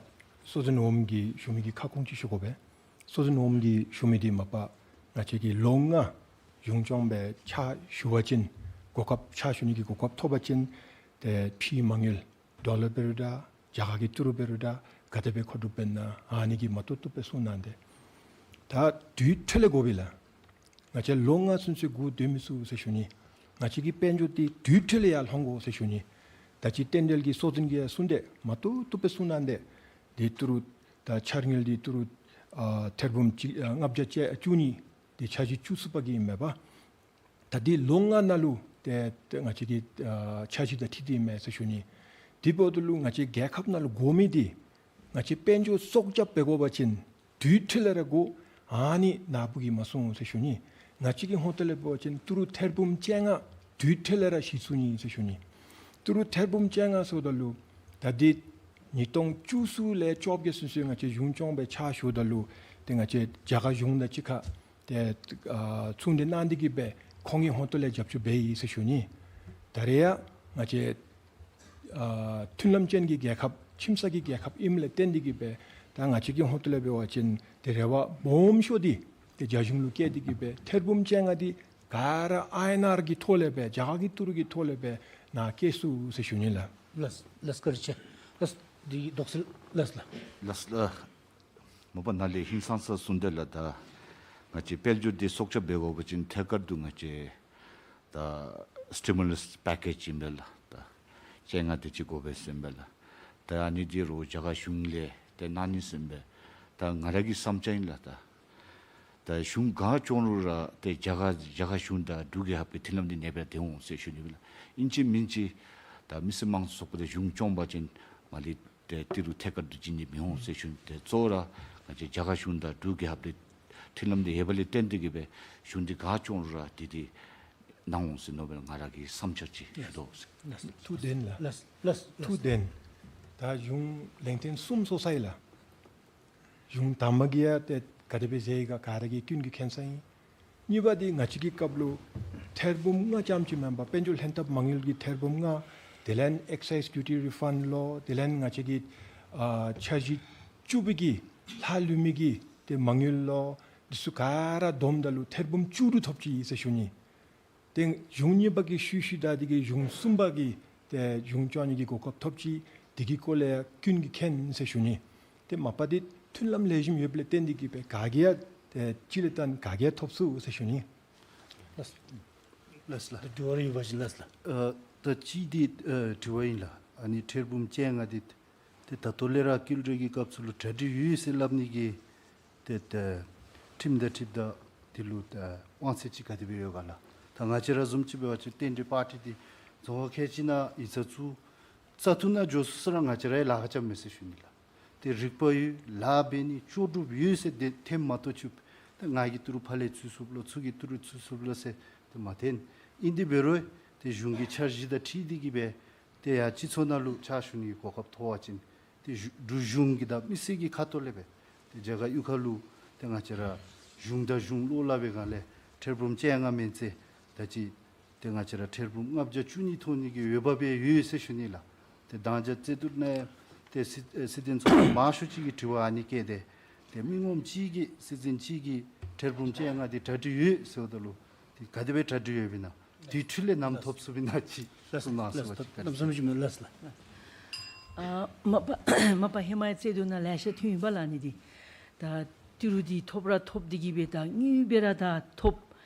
གཙོ་འཛིན་འོགམ་གྱིས་ཞུ་མི་གི་ཁ་སྐོང་ཅིག་ཞུ་དགོ་པས། གཙོ་འཛིན་འོགམ་གྱིས་ཞུ་མི་འདི་མ་པ་ང་བཅས་ཀྱིས་ལོ་ལྔ་གཞུང་སྐྱོང་སྦེ་ཕྱག་ཞུ་བ་ཅིན་གོ་སྐབས་ཕྱག་ཞུ་ནི་གི་གོ་སྐབས་ཐོབ་པ་ཅིན་ཏེ་ཕྱིའི་མ་དངུལ་ཌོ་ལར་འབད་རུང་འདྲ་རྒྱ་གར་གྱི་ཏི་རུ་འབད་རུང་འདྲ་ག་དེ་སྦེ་མཁོ་སྒྲུབ་འབད་ན་ཨ་ནི་གི་མ་བཏུབ་བཏུབ་སྦེ་གསུང་གནང་སྟེ། ད་དུས་ཐོག་ལས་དགོ་པས་ལགས། ང་བཅས་ལོ་ལྔ་ཚུན་ཚོད་སྒུག་སྡོད་མི་ཚུགས་ཟེར་ཞུ་ནི། ང་བཅས་ཀྱི་དཔལ་འབྱོར་འདི་དུས་ཐོག་ལས་ཡར་ལྷོང་དགོ་ཟེར་ཞུ་ནི། ད་ཅི་རྟེན་འབྲེལ་གྱི་སྲོག་འཛིན་གྱིས་ཡང་གསུངས་ཏེ་མ་བཏུབ་བཏུབ་སྦེ་གསུངས་གནང་སྟེ། དེ་ཏི་རུ་ད་འཆར་དངུལ་འདི་ཏི་རུ་ཨ་ཐེར་འབུམ་གཅིག་ཨ་ལྔ་བརྒྱ་བཅུ་གཉིས་འདི་འཆར་གཞི་བཅུ་གསུམ་པ་གི་ཨིན་མས་པ། ད་འདི་ལོ་ལྔ་ནང་ལུ་ཏེ་ཏེ་ང་བཅས་ཀྱི་ཨ་འཆར་གཞི་དང་འཁྲིལ་ཏེ་ཨིན་མས་ཟེར་ཞུ་ནི། དེ་འབདཝ་ད་ལུ་ང་བཅས་རྒྱལ་ཁབ་ནང་ལུ་དགོ་མི་འདི་ང་བཅས་དཔལ་འབྱོར་སྲོག་སྐྱབས་འབད་དགོ་པ་ཅིན་དུས་ཐོག་ལས་ར་དགོ། ཨ་ནི་ནཱ་བུ་གིས་མ་གསུངས་ཟེར་ཞུ་ནི། ང་བཅས་ཀྱི་ཧོངས་ཏོ་ལས་འབད་བ་ཅིན་ཏི་རུ་ཐེར་འབུམ་བཅོ་ལྔ་དུས་ཐོག་ལས་ར་གཞི་བཙུགས་ནི་ཟེར་ཞུ་ནི། ཏི་རུ་ཐེར་འབུམ་བཅོ་ལྔ་ཟེརཝ་ད་ལུ་ད་འདི་ཉིས་སྟོང་བཅུ་གསུམ་ལས་བཅོ་བརྒྱད་ཚུན་ཚོད་ང་བཅས་གཞུང་སྐྱོང་སྦེ་ཕྱག་ཞུཝ་ད་ལུ་ཏེ་ང་བཅས་རྒྱ་གར་གཞུང་དང་གཅིག་ཁར་ཏེ་ཨ་ཚོང་འབྲེལ་གནང་སྟེ་གིས་སྦེ་ཁོང་གི་ཧོངས་ཏོ་ལས་རྒྱབ་སྐྱོར་འབད་ཡི་ཟེར་ཞུ་ནི། ད་རེས་ཡང་ང་བཅས་ཨ་མཐུན་ལམ་ཅན་གྱི་རྒྱལ་ཁབ་ཁྱིམ་ཚང་གི་རྒྱལ་ཁབ་ཨིནམ་ལས་བརྟེན་ཏེ་གིས་སྦེ་ད་ང་བཅས་ཀྱི་ཧོངས་ཏོ་ལས་འབད་བ་ཅིན་ཏེ་རེ་བ་སྦོམ་ཤོས་འདི་ཏེ་རྒྱ་གཞུང་ལུ་བསྐྱེད་དེ་གིས་སྦེ་ཐེར་འབུམ་བཅོ་ལྔ་འདི་ག་ར་ཨའི་ཨེན་ཨར་གི་ཐོག་ལས་སྦེ་རྒྱ་གར་གྱི་ཏི་རུ་གི་ཐོག་ལས་སྦེ་ནཱ་བསྐྱལ་ཚུགས་ཟེར་ཞུ་ནི་ལགས། ལགས་ལགས། བཀའ་དྲིན་ཆེ། ལགས་འདི་དོགས་སེལ་ལགས་ལགས། ལགས་ལགས། མ་པ་ནཱ་ལས་ཧིང་སངས་ས་གསུངས་ཏེ་ལགས། ད་ང་བཅས་དཔལ་འབྱོར་འདི་སྲོག་སྐྱབས་འབད་དགོ་པ་ཅིན་ཐད་ཀར་དུ་ང་བཅས་ད་སི་ཊི་མུ་ལས་པེ་ཀེཇ་ཨིན་པས་ལགས། ད་བཅོ་ལྔ་དེ་ཅིག་དགོ་པས་ཟེར་ཨིན་པས་ལགས། ད་ཨ་ནི་འདི་རུང་རྒྱ་གར་གཞུང་ལས་ཏེ་གནང་ནི་ཟེར་ཨིན་པས། ད་ང་ར་གི་བསམ་འཆར་ཨིན་ལགས། ད་ད་གཞུང་ག་བསྐྱོང་རུང་ར་ཏེ་རྒྱ་གར་རྒྱ་གར་གཞུང་དང་འབྲུག་རྒྱལ་ཁབ་ཀྱི་མཐུན་ལམ་འདི་ཨ་ནེ་སྦེ་ར་སྡོད་འོང་ཟེར་ཞུ་ནི་ཨིན་ལགས། ཨིན་ཅི་མིན་ཅི་ད་མི་སེར་དམངས་གཙོའི་ཚོགས་པ་དང་གཞུང་སྐྱོང་པ་ཅིན་མ་ལས་ཏེ་ཏི་རུ་ཐད་ཀར་དུ་བྱིན་ནི་མི་འོང་ཟེར་ཞུ་ནི། ཏེ་གཙོ་བོ་ར་ང་བཅས་རྒྱ་གར་གཞུང་དང་འབྲུག་རྒྱལ་ཁབ་ལས་མཐུན་ལམ་འདི་ཡོད་པ་ལས་བརྟེན་ཏེ་གིས་སྦེ་གཞུང་འདི་ག་བསྐྱོང་རུང་ར་འདི་འདི་གནང་འོང་ཟེར་མནོ་བས་ང་ར་གི་བསམ་འཆར་ཅིག་ཞུ་དོ་ཟེར། ལགས་ལགས། ཐུགས་བདེན་ལགས། ལགས་ལགས། ཐུགས་བདེན། ད་གཞུང་ལན་ཐེངས་གསུམ་སོང་ས་ཨིན་ལགས། གཞུང་དང་པ་གིས་ཡང་ཏེ་ག་དེ་སྦེ་མཛད་ཡི་ག་ག་ར་གིས་ཀུན་གྱིས་མཁྱེན་ས་ཨིན། གཉིས་པ་འདི་ང་བཅས་ཀྱི་སྐབས་ལུ་ཐེར་འབུམ་ལྔ་རྐྱངམ་ཅིག་མེན་པར་དཔལ་འབྱོར་ལྷན་ཐབས་མ་དངུལ་གྱི་ཐེར་འབུམ་ལྔ། དེ་ལས་ཨེག་སའིཛ་ཌིའུ་ཊི་རི་ཕཱནཌ་ལོ། དེ་ལས་ང་བཅས་ཀྱི་ཨ་འཆར་གཞི་བཅུ་པའི་གི་ལྷག་ལུས་མི་གི་ཏེ་མ་དངུལ་ལོ། འདི་ཚུ་ག་ར་བསྡོམས་ད་ལུ་ཐེར་འབུམ་བཅུ་དྲུག་ཐོབ་ཅི་ཟེར་ཞུ་ནི། ཏེ་གཞུང་གཉིས་པ་གིས་ཤུལ་ཤུལ་བདའ་སྟེ་གིས་གཞུང་གསུམ་པ་གིས་ཏེ་གཞུང་སྐྱོང་ནི་གི་གོ་སྐབས་ཐོབ་ཅི། དེ་གི་སྐོར་ལས་ཀུན་གྱིས་མཁྱེན་ཟེར་ཞུ་ནི། ཏེ་མ་པ་འདི་མཐུན་ལམ་ལེགས་ཤོམ་ཡོདཔ་ལས་བརྟེན་ཏེ་གིས་སྦེ་ག་གིས་ཡང་ཏེ་ཅིག་ལས་བརྟེན་ག་གིས་ཡང་ཐོབ་ཚུགས་ཟེར་ཞུ་ནི། ལགས་ལགས། ད་དྲི་བ་རེ་ཡོད་པ་ཅིན་ལགས་ལགས། ཨ་ད་ཅི་འདི་ཨ་དྲི་བ་ཨིན་ལགས། ཨ་ནི་ཐེར་འབུམ་བཅོ་ལྔ་འདི་ཏེ་ད་ལྟོ་ལས་ར་བསྐྱར་བཅོས་ཀྱི་སྐབས་སུ་ལུ་གྲ་སྒྲིག་ཡོད་ཟེར་སླབ་ནི་གི་ཏེ་ད་ཁྲིམས་དང་འཁྲིལཝ་ད་འདི་ལུ་ད་དབང་ཚད་ཅིག་ག་དེ་སྦེ་ཡོད་ག་ལགས། ད་ང་བཅས་ར་བཟུམ་ཅིག་འབད་བ་ཅིན་རྟེན་འབྲེལ་པར་ཊི་འདི་རྫོང་ཁག་ཁལ་གཅིག་ནང་ཡིག་ཚང་བཙུགས་བཙག་འཐུ་ནང་འགྱོ་ཚུགས་ས་ར་ང་བཅས་རའི་ལཱ་ཁག་རྐྱབ་མས་ཟེར་ཞུ་ནི་ལགས། ཏེ་རིག་པ་ཡོད་ལཱ་འབད་ནི་ལྕོགས་གྲུབ་ཡོད་ཟེར་ཏེ་འཐོནམ་མ་གཏོགས་ཅིག་ད་ང་གིས་ཏི་རུ་ཕར་ལས་བཙུགས་ཚུགས་ལོ་ཚུར་གྱིས་ཏི་རུ་བཙུགས་ཚུགས་ལོ་ཟེར་ཏེ་མ་འཐོན། ཨིན་དེ་འབད་རུང་ཏེ་གཞུང་གི་འཆར་གཞི་དང་འཁྲིལ་ཏེ་གིས་སྦེ་ཏེ་ཡར་སྤྱི་ཚོགས་ནང་ལུ་ཕྱག་ཞུ་ནི་གི་གོ་སྐབས་ཐོབ་པ་ཅིན་ཏེ་གཞུ་འབྲུག་གཞུང་གི་དང་མི་སེར་གྱི་ཁ་ཐུག་ལས་སྦེ་ཏེ་རྒྱ་གར་གཡུས་ཁ་ལུ་ཏེ་ང་བཅས་ར་གཞུང་དང་གཞུང་བློ་སླབ་པའི་སྒང་ལས་ཐེར་འབུམ་བཅོ་ལྔ་མེན་ཚེ་ད་ཅི་ཏེ་ང་བཅས་ར་ཐེར་འབུམ་ལྔ་བརྒྱ་བཅུ་གཉིས་ཐོབ་ནི་གི་འོས་འབབ་ཡོད་ཟེར་ཞུ་ནི་ལགས། ཏེ་དང་རྒྱ་རྩོད་བསྡུར་ནང་ཏེ་སྲིད་ཨེ་སྲིད་དོན་ཚོགས་པ་མང་ཤོས་ཅིག་གིས་དྲི་བ་ཨ་ནི་བཀོད་དེ་ཏེ་མི་ངོམ་ཅིག་གིས་སྲིད་འཛིན་ཅིག་གིས་ཐེར་འབུམ་བཅོ་ལྔ་འདི་གྲ་སྒྲིག་ཡོད་ཟེརཝ་ད་ལུ་ཏེ་ག་དེ་སྦེ་གྲ་སྒྲིག་ཡོདཔ་ཨིན་ན། དེ་འཕྲོ་ལས་ནམ་ཐོབ་ཚུགསཔ་ཨིན་ན་ཅིག་གསུང་གནང་ཟེར་བ་ཅིག། ལགས་ལགས། ཨ་མ་པ་མ་པ་ཧེ་མའི་རྩོད་དུས་ནང་ལེ་ཤ་ཐོན་ཡི་པ་ལགས། ཨ་ནི་འདི་ད་ཏི་རུ་འདི་ཐོབ་ར་ཐོབ་སྟེ་གིས་སྦེ་ད་དངུལ་སྦེ་ར་ད་ཐོབ།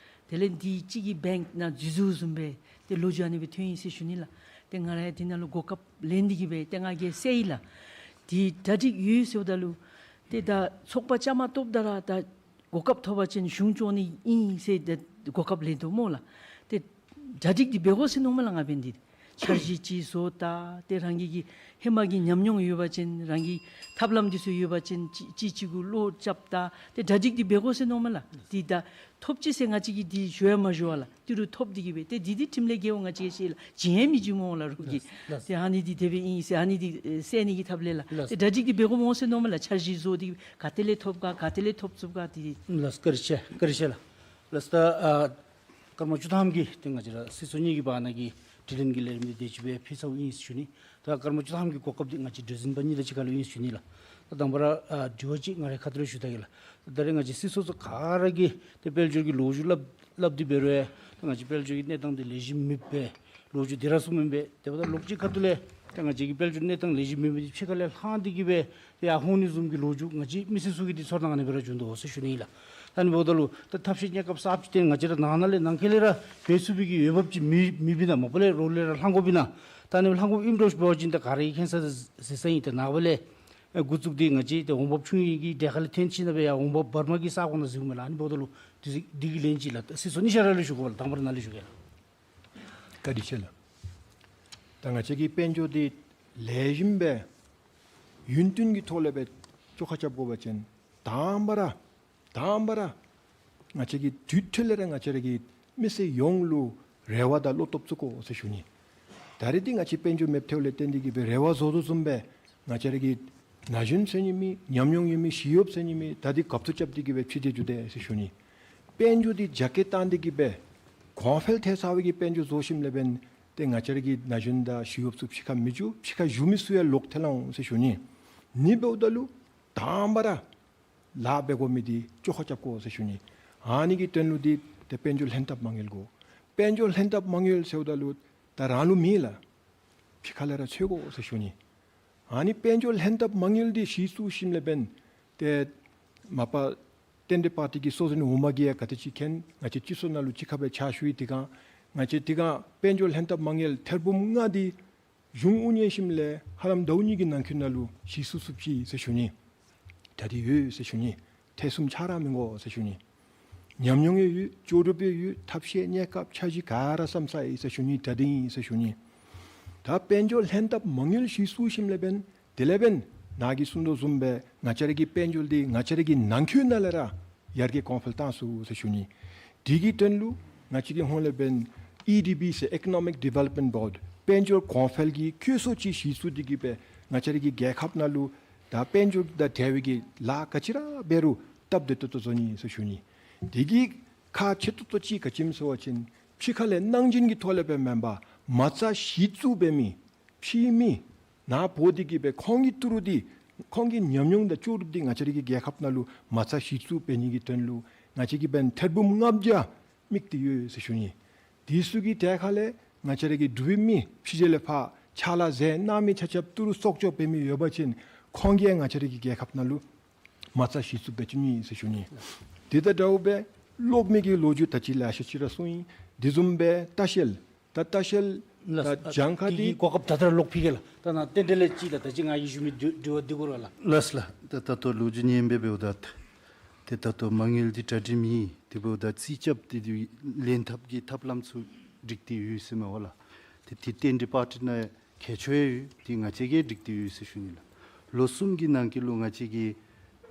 དེ་ལས་འདི་གཅིག་གིས་བེངཀ་ནང་འཛུལ་འཛུལཝ་བཟུམ་སྦེ་ཏེ་ལོ་རྒྱུས་ཨ་ནི་སྦེ་ཐོན་ཡི་ཟེར་ཞུ་ནི་ལགས། ཏེ་ང་ར་ཡང་འདི་ནང་ལུ་གོ་སྐབས་ལེན་ཏེ་གིས་སྦེ་ཏེ་ང་གིས་ཟེར་ཡི་ལགས། འདི་གྲ་སྒྲིག་ཡོད་ཟེརཝ་ད་ལུ་ཏེ་ད་ཚོགས་པ་བཅའ་མར་གཏོགསཔ་ད་ར་ད་གོ་སྐབས་ཐོབ་པ་ཅིན་གཞུང་སྐྱོང་ནི་ཨིན་ཟེར་ཏེ་གོ་སྐབས་ལེན་དོ་སྨོ་ལགས། ཏེ་གྲ་སྒྲིག་འདི་འབད་དགོ་ཟེར་མནོཝ་མས་ལགས། ང་འབདན་འདི་འཆར་གཞི་ཅིག་བཟོ་ད་ཏེ་རང་གི་གི་ཧེ་མ་གི་ཉམས་མྱོང་ཡོད་པ་ཅིན་རང་གི་ཐབས་ལམ་འདི་ཚུ་ཡོད་པ་ཅིན་གཅིག་གཅིག་གཅིག་གུ་བློ་རྐྱབ་ད་ཏེ་གྲ་སྒྲིག་འདི་འབད་དགོ་ཟེར་མནོཝ་མས་ལགས། འདི་ད་ཐོབ་ཅི་ཟེར་ང་བཅས་ཀྱིས་འདི་ཞུ་ཡང་མ་ཞུ་བར་ལགས། ཏི་རུ་ཐོབ་སྟེ་གིས་སྦེ་ཏེ་འདི་འདི་ཁྲིམས་ལས་འགལཝ་ང་བཅས་ཀྱིས་ཤེས་ལགས། བྱིན་ཡང་མི་བྱིན་སྨོ་ལགས་རོགས་ཀྱིས། ལགས། ཏེ་ཨ་ནི་འདི་དེ་སྦེ་ཨིན་ཟེར་ཨ་ནི་འདི་ཨེ་སེལ་ནི་གི་ཐབས་ལས་ལགས། ལགས། ཏེ་གྲ་སྒྲིག་འདི་འབད་དགོ་སྨོ་ཟེར་མནོཝ་མས་ལགས། འཆར་གཞི་བཟོ་སྟེ་ག་ཏེ་ལས་ཐོབ་ག་ག་ཏེ་ལས་ཐོབ་ཚུགས་ག་འདི། ལགས། བཀའ་དྲིན་ཆེ་བཀའ་དྲིན་ཆེ་ལགས། ལགས། ད་ཨ་སྐར་མ་བཅུ་ཐམ་གྱི་ཏེ་ང་བཅས་ར་སྲིད་ཚོགས་གཉིས་ཀྱི་བར་ན་གི་དྲི་ལན་གྱི་ལས་རིམ་འདི་དེ་ཅིག་སྦེ་ཕུལ་ཚརཝ་ཨིན་ཟེར་ཞུ་ནི། ད་སྐར་མ་བཅུ་ཐམ་གྱི་གོ་སྐབས་འདི་ང་བཅས་གྲོས་འཛིན་པ་གཉིས་དང་གཅིག་ཁར་ལུ་ཨིན་ཟེར་ཞུ་ནི་ལགས། ད་དང་པ་ར་ཨ་དྲི་བ་ཅིག་ང་རའི་ཁ་ཐུག་ལས་ཞུ་ད་གེ་ལགས། ད་རེས་ང་བཅས་སྲིད་ཚོགས་ཚུ་ག་ར་གིས་ཏེ་དཔལ་འབྱོར་གྱི་ལོ་རྒྱུས་སླབ་སླབ་སྟེ་འབད་རུང་ཡང་ད་ང་བཅས་དཔལ་འབྱོར་གྱི་གནས་སྟངས་འདི་ལེགས་ཤོམ་མེད་པའི་ལོ་རྒྱུས་འདི་ར་གསུངམ་ཨིན་པས། དེ་འབདཝ་ད་ལོག་ཅིག་ཁ་ཐུག་ལས་ད་ང་བཅས་ཀྱི་དཔལ་འབྱོར་གནས་སྟངས་ལེགས་ཤོམ་མེད་པའི་ཕྱེད་ཀ་ལས་ལྷང་སྟེ་གིས་སྦེ་ཏེ་ཡར་ལྷོང་ནི་བཟུམ་གྱི་ལོ་རྒྱུས་ང་བཅས་མི་སེར་ཚུ་གིས་འདི་ཚོར་སྣང་ཨ་ནི་སྦེ་ར་བྱུང་དོ་ཟེར་ཞུ་ནི་ཨིན་ལགས། ད་ཨ་ནི་འབདཝ་ད་ལུ་ད་ཐབས་ཤེས་གནས་སྐབས་གསརཔ་ཅིག་ཏེ་ང་བཅས་ར་ནང་ན་ལས་ནང་འཁོད་ལས་ར་འབད་ཚུགས་པའི་གི་འོས་འབབ་ཅིག་མེད་མེདཔ་ཨིན་ན། མ་པ་ལས་རོགས་ལས་ར་ལྷང་དགོཔ་ཨིན་ན། ད་ཨ་ནི་ལྷང་དགོཔ་ཨིནམ་འདྲཝ་ཅིག་འབད་བ་ཅིན་ད་ག་ར་གིས་མཁྱེན་ས་ཟེར་ས་ཨིན། ཏེ་ནངས་པ་ལས་ཨེ་འགོ་བཙུགས་ཏེ་ང་བཅས་ཏེ་འོང་འབབ་ཆུང་ཡི་གི་གྲལ་ཁ་ལས་ཐོན་ཞིནམ་ལས་ཡར་འོང་འབབ་བར་མ་གི་ས་གོ་ནང་འཛུལཝ་མས་ལགས། ཨ་ནི་འབདཝ་ད་ལུ་དེ་འདི་གི་ལན་ཅིག་ལགས། ད་སྲིད་ཚོགས་གཉིས་ཆ་ར་ལུ་ཞུ་དགོ་པས་ལགས། དང་པ་ར་ནཱ་ལུ་ཞུ་གེ་ལགས། བཀའ་དྲིན་ཆེ་ལགས། ད་ང་བཅས་ཀྱི་དཔལ་འབྱོར་འདི་ལེགས་ཤོམ་སྦེ་ཡུན་བརྟན་གྱི་ཐོག་ལས་སྦེ་བཅོ་ཁ་རྐྱབ་དགོ་པ་ཅིན་དང་པ་ར་དང་པ་ར་ང་བཅས་ཀྱིས་དུས་མཐུད་ལས་ར་ང་བཅས་ར་གི་མི་སེར་ཡོངས་ལུ་རེ་བ་དང་བློ་སྟོབས་བཙུགས་དགོ་ཟེར་ཞུ་ནི། ད་རེས་འདི་ང་བཅས་དཔལ་འབྱོར་མེདཔ་ཐལཝ་ལས་བརྟེན་ཏེ་གིས་སྦེ་རེ་བ་བཟོ་དོ་བཟུམ་སྦེ་ང་བཅས་ར་གི་ན་གཞོན་ཟེར་ནི་མེད། ཉམས་མྱོང་ཡོད་མི་ཞི་གཡོགཔ་ཟེར་ནི་མེད། ད་འདི་རྒཔོ་ཚུ་རྐྱབ་སྟེ་གིས་སྦེ་ཕྱི་འབྲེལ་འགྱོ་དེས་ཟེར་ཞུ་ནི། དཔལ་འབྱོར་འདི་རྒྱ་སྐྱེད་བཏང་སྟེ་གིས་སྦེ་གོང་འཕེལ་ཐལ་ཚར་བའི་གི་དཔལ་འབྱོར་བཟོ་ཞིནམ་ལས་འབདན་ཏེ་ང་བཅས་ར་གི་ན་གཞོན་དང་ཞི་གཡོགཔ་ཚུ་ཕྱི་ཁར་མི་འགྱོ། ཕྱི་ཁར་བཞུགས་མི་ཚུ་ཡང་ལོག་ཐལ་འོང་ཟེར་ཞུ་ནི། ཨ་ནི་འབདཝ་ད་ལུ་དང་པ་ར་ལཱ་འབད་དགོ་མི་འདི་བཅོ་ཁ་རྐྱབ་དགོ་ཟེར་ཞུ་ནི། ཨ་ནི་གི་དོན་ལུ་འདི་ཏེ་དཔལ་འབྱོར་ལྷན་ཐབས་མ་དངུལ་དགོ། དཔལ་འབྱོར་ལྷན་ཐབས་མ་དངུལ་ཟེརཝ་ད་ལུ་ད་རང་ལུ་མེད་ལགས། ཕྱི་ཁ་ལས་ར་འཚོལ་དགོ་ཟེར་ཞུ་ནི། ཨ་ནི་དཔལ་འབྱོར་ལྷན་ཐབས་མ་དངུལ་འདི་གཞི་བཙུགས་ཞིནམ་ལས་འབདན་ཏེ་མ་པ་རྟེན་འབྲེལ་པར་ཊི་གི་སྲོག་འཛིན་འོག་མ་གིས་ཡང་ག་དེ་ཅིག་མཁྱེན། ང་བཅས་སྤྱི་ཚོགས་ནང་ལུ་གཅིག་ཁར་སྦེ་ཕྱག་ཞུ་ཡི། དེ་སྒང་ང་བཅས་དེ་སྒང་དཔལ་འབྱོར་ལྷན་ཐབས་མ་དངུལ་ཐེར་འབུམ་ལྔ་འདི་གཞུང་དབུ་བརྙེས་ཞིནམ་ལས་ཧ་ལམ་ཟླཝ་གཉིས་ཀྱི་ནང་འཁོད་ནང་ལུ་གཞི་བཙུགས་ཚུགས་ཅི་ཟེར་ཞུ་ནི། ད་འདི་ཡོད་ཟེར་ཞུ་ནི། ཐེ་ཚོམ་ཆ་ར་མི་དགོ་ཟེར་ཞུ་ནི། ཉམས་མྱོང་ཡང་ཡོད། ལྕོགས་གྲུབ་ཡང་ཡོད། ཐབས་ཤེས་གནས་སྐབས་འཆར་གཞི་ག་ར་བསམ་ས་ཡི་ཟེར་ཞུ་ནི། ད་འདི་ཨིན་ཟེར་ཞུ་ནི། ད་དཔལ་འབྱོར་ལྷན་ཐབས་མ་དངུལ་གཞི་བཙུགས་ཞིནམ་ལས་འབདན་དེ་ལས་འབདན་ནཱ་གིས་གསུངས་དོ་བཟུམ་སྦེ་ང་བཅས་ར་གི་དཔལ་འབྱོར་འདི་ང་བཅས་ར་གི་ནང་འཁོད་ནང་ལས་ར་ཡར་རྒྱས་གོང་འཕེལ་བཏང་ཚུགས་ཟེར་ཞུ་ནི། དེ་གི་དོན་ལུ་ང་བཅས་ཀྱི་ཧོངས་ལས་འབདན་ཨི་ཌི་བི་ཟེར་Economic Development Board དཔལ་འབྱོར་གོང་འཕེལ་གྱི་བཀོད་ཚོགས་ཅིག་གཞི་བཙུགས་ཏེ་གིས་སྦེ་ང་བཅས་ར་གི་རྒྱལ་ཁབ་ནང་ལུ་ད་དཔལ་འབྱོར་དང་འབྲེལ་བའི་གི་ལཱ་ག་ཅི་ར་འབད་རུང་སྟབས་བདེ་ཏོག་ཏོ་བཟོ་ནི་ཟེར་ཞུ་ནི། དེ་གི་ཁག་ཆེ་ཏོག་ཏོ་ཅིག་ག་ཅི་སྨོ་ཟེར་བ་ཅིན་ཕྱི་ཁ་ལས་གནང་སྦྱིན་གྱི་ཐོག་ལས་སྦེ་མེན་པར་མ་རྩ་གཞི་བཙུགས་འབད་མི་ཕྱིའི་མི་ནཱ་འབོ་སྟེ་གིས་སྦེ་ཁོང་གི་ཏི་རུ་འདི་ཁོང་གི་ཉམས་མྱོང་དང་ལྕོགས་གྲུབ་འདི་ང་བཅས་ར་གི་རྒྱལ་ཁབ་ནང་ལུ་མ་རྩ་གཞི་བཙུགས་འབད་ནི་གི་དོན་ལུ་ང་བཅས་ཀྱིས་འབདན་ཐེར་འབུམ་ལྔ་བརྒྱ་དམིགས་ཏེ་ཡོད་ཟེར་ཞུ་ནི། དེ་ཚུ་གི་གྲལ་ཁ་ལས་ང་བཅས་ར་གི་འབྲུག་པའི་མི་ཕྱི་རྒྱལ་ལས་ཕར་ཕྱག་ལཱ་མཛད་གནང་མི་ཆ་ཁྱབ་ཏི་རུ་གསོག་འཇོག་འབད་མི་ཡོད་པ་ཅིན་ཁོང་གིས་ང་བཅས་ར་གི་རྒྱལ་ཁབ་ནང་ལུ་མ་རྩ་གཞི་བཙུགས་འབད་བཅུག་ནི་ཟེར་ཞུ་ནི། དེ་དང་འདྲཝ་སྦེ་གློག་མེ་གི་ལོ་རྒྱུས་ད་ཅི་ལེ་ཤ་ཅིག་ར་གསུངས་ཡི། དེ་བཟུམ་སྦེ་ལྟ་བཤལ་ད་ལྟ་བཤལ་ལགས། ད་གྱངས་ཁ་དེ་འདི་གི་གོ་སྐབས་ད་ལྟོ་ར་ལོག་ཕུལ་གེ་ལགས། ད་ནཱ་རྟེན་འབྲེལ་ལས་ཅིག་ལགས། ད་ཅི་ང་གིས་ཞུ་མི་དྲི་དྲི་བ་འདི་གུ་ར་ལགས། ལགས་ལགས། ད་ད་ལྟོ་ལོ་རྒྱུས་ངན་སྦེ་འབདཝ་ད་ཏེ་ད་ལྟོ་མ་དངུལ་འདི་གྲ་སྒྲིག་མེད། དེ་འབདཝ་ད་རྩིས་རྐྱབ་སྟེ་འདི་ལེན་ཐབས་ཀྱི་ཐབས་ལམ་ཚུ་སྒྲིག་སྟེ་ཡོད་ཟེར་མས་པ་ལགས། ཏེ་དེ་རྟེན་འབྲེལ་པར་ཊི་ནང་གལ་ཆེ་ཡོད། དེ་ང་བཅས་ཀྱིས་སྒྲིག་སྟེ་ཡོད་ཟེར་ཞུ་ནི་ལགས། ལོ་གསུམ་གྱི་ནང་འཁོད་ལུ་ང་བཅས་ཀྱིས་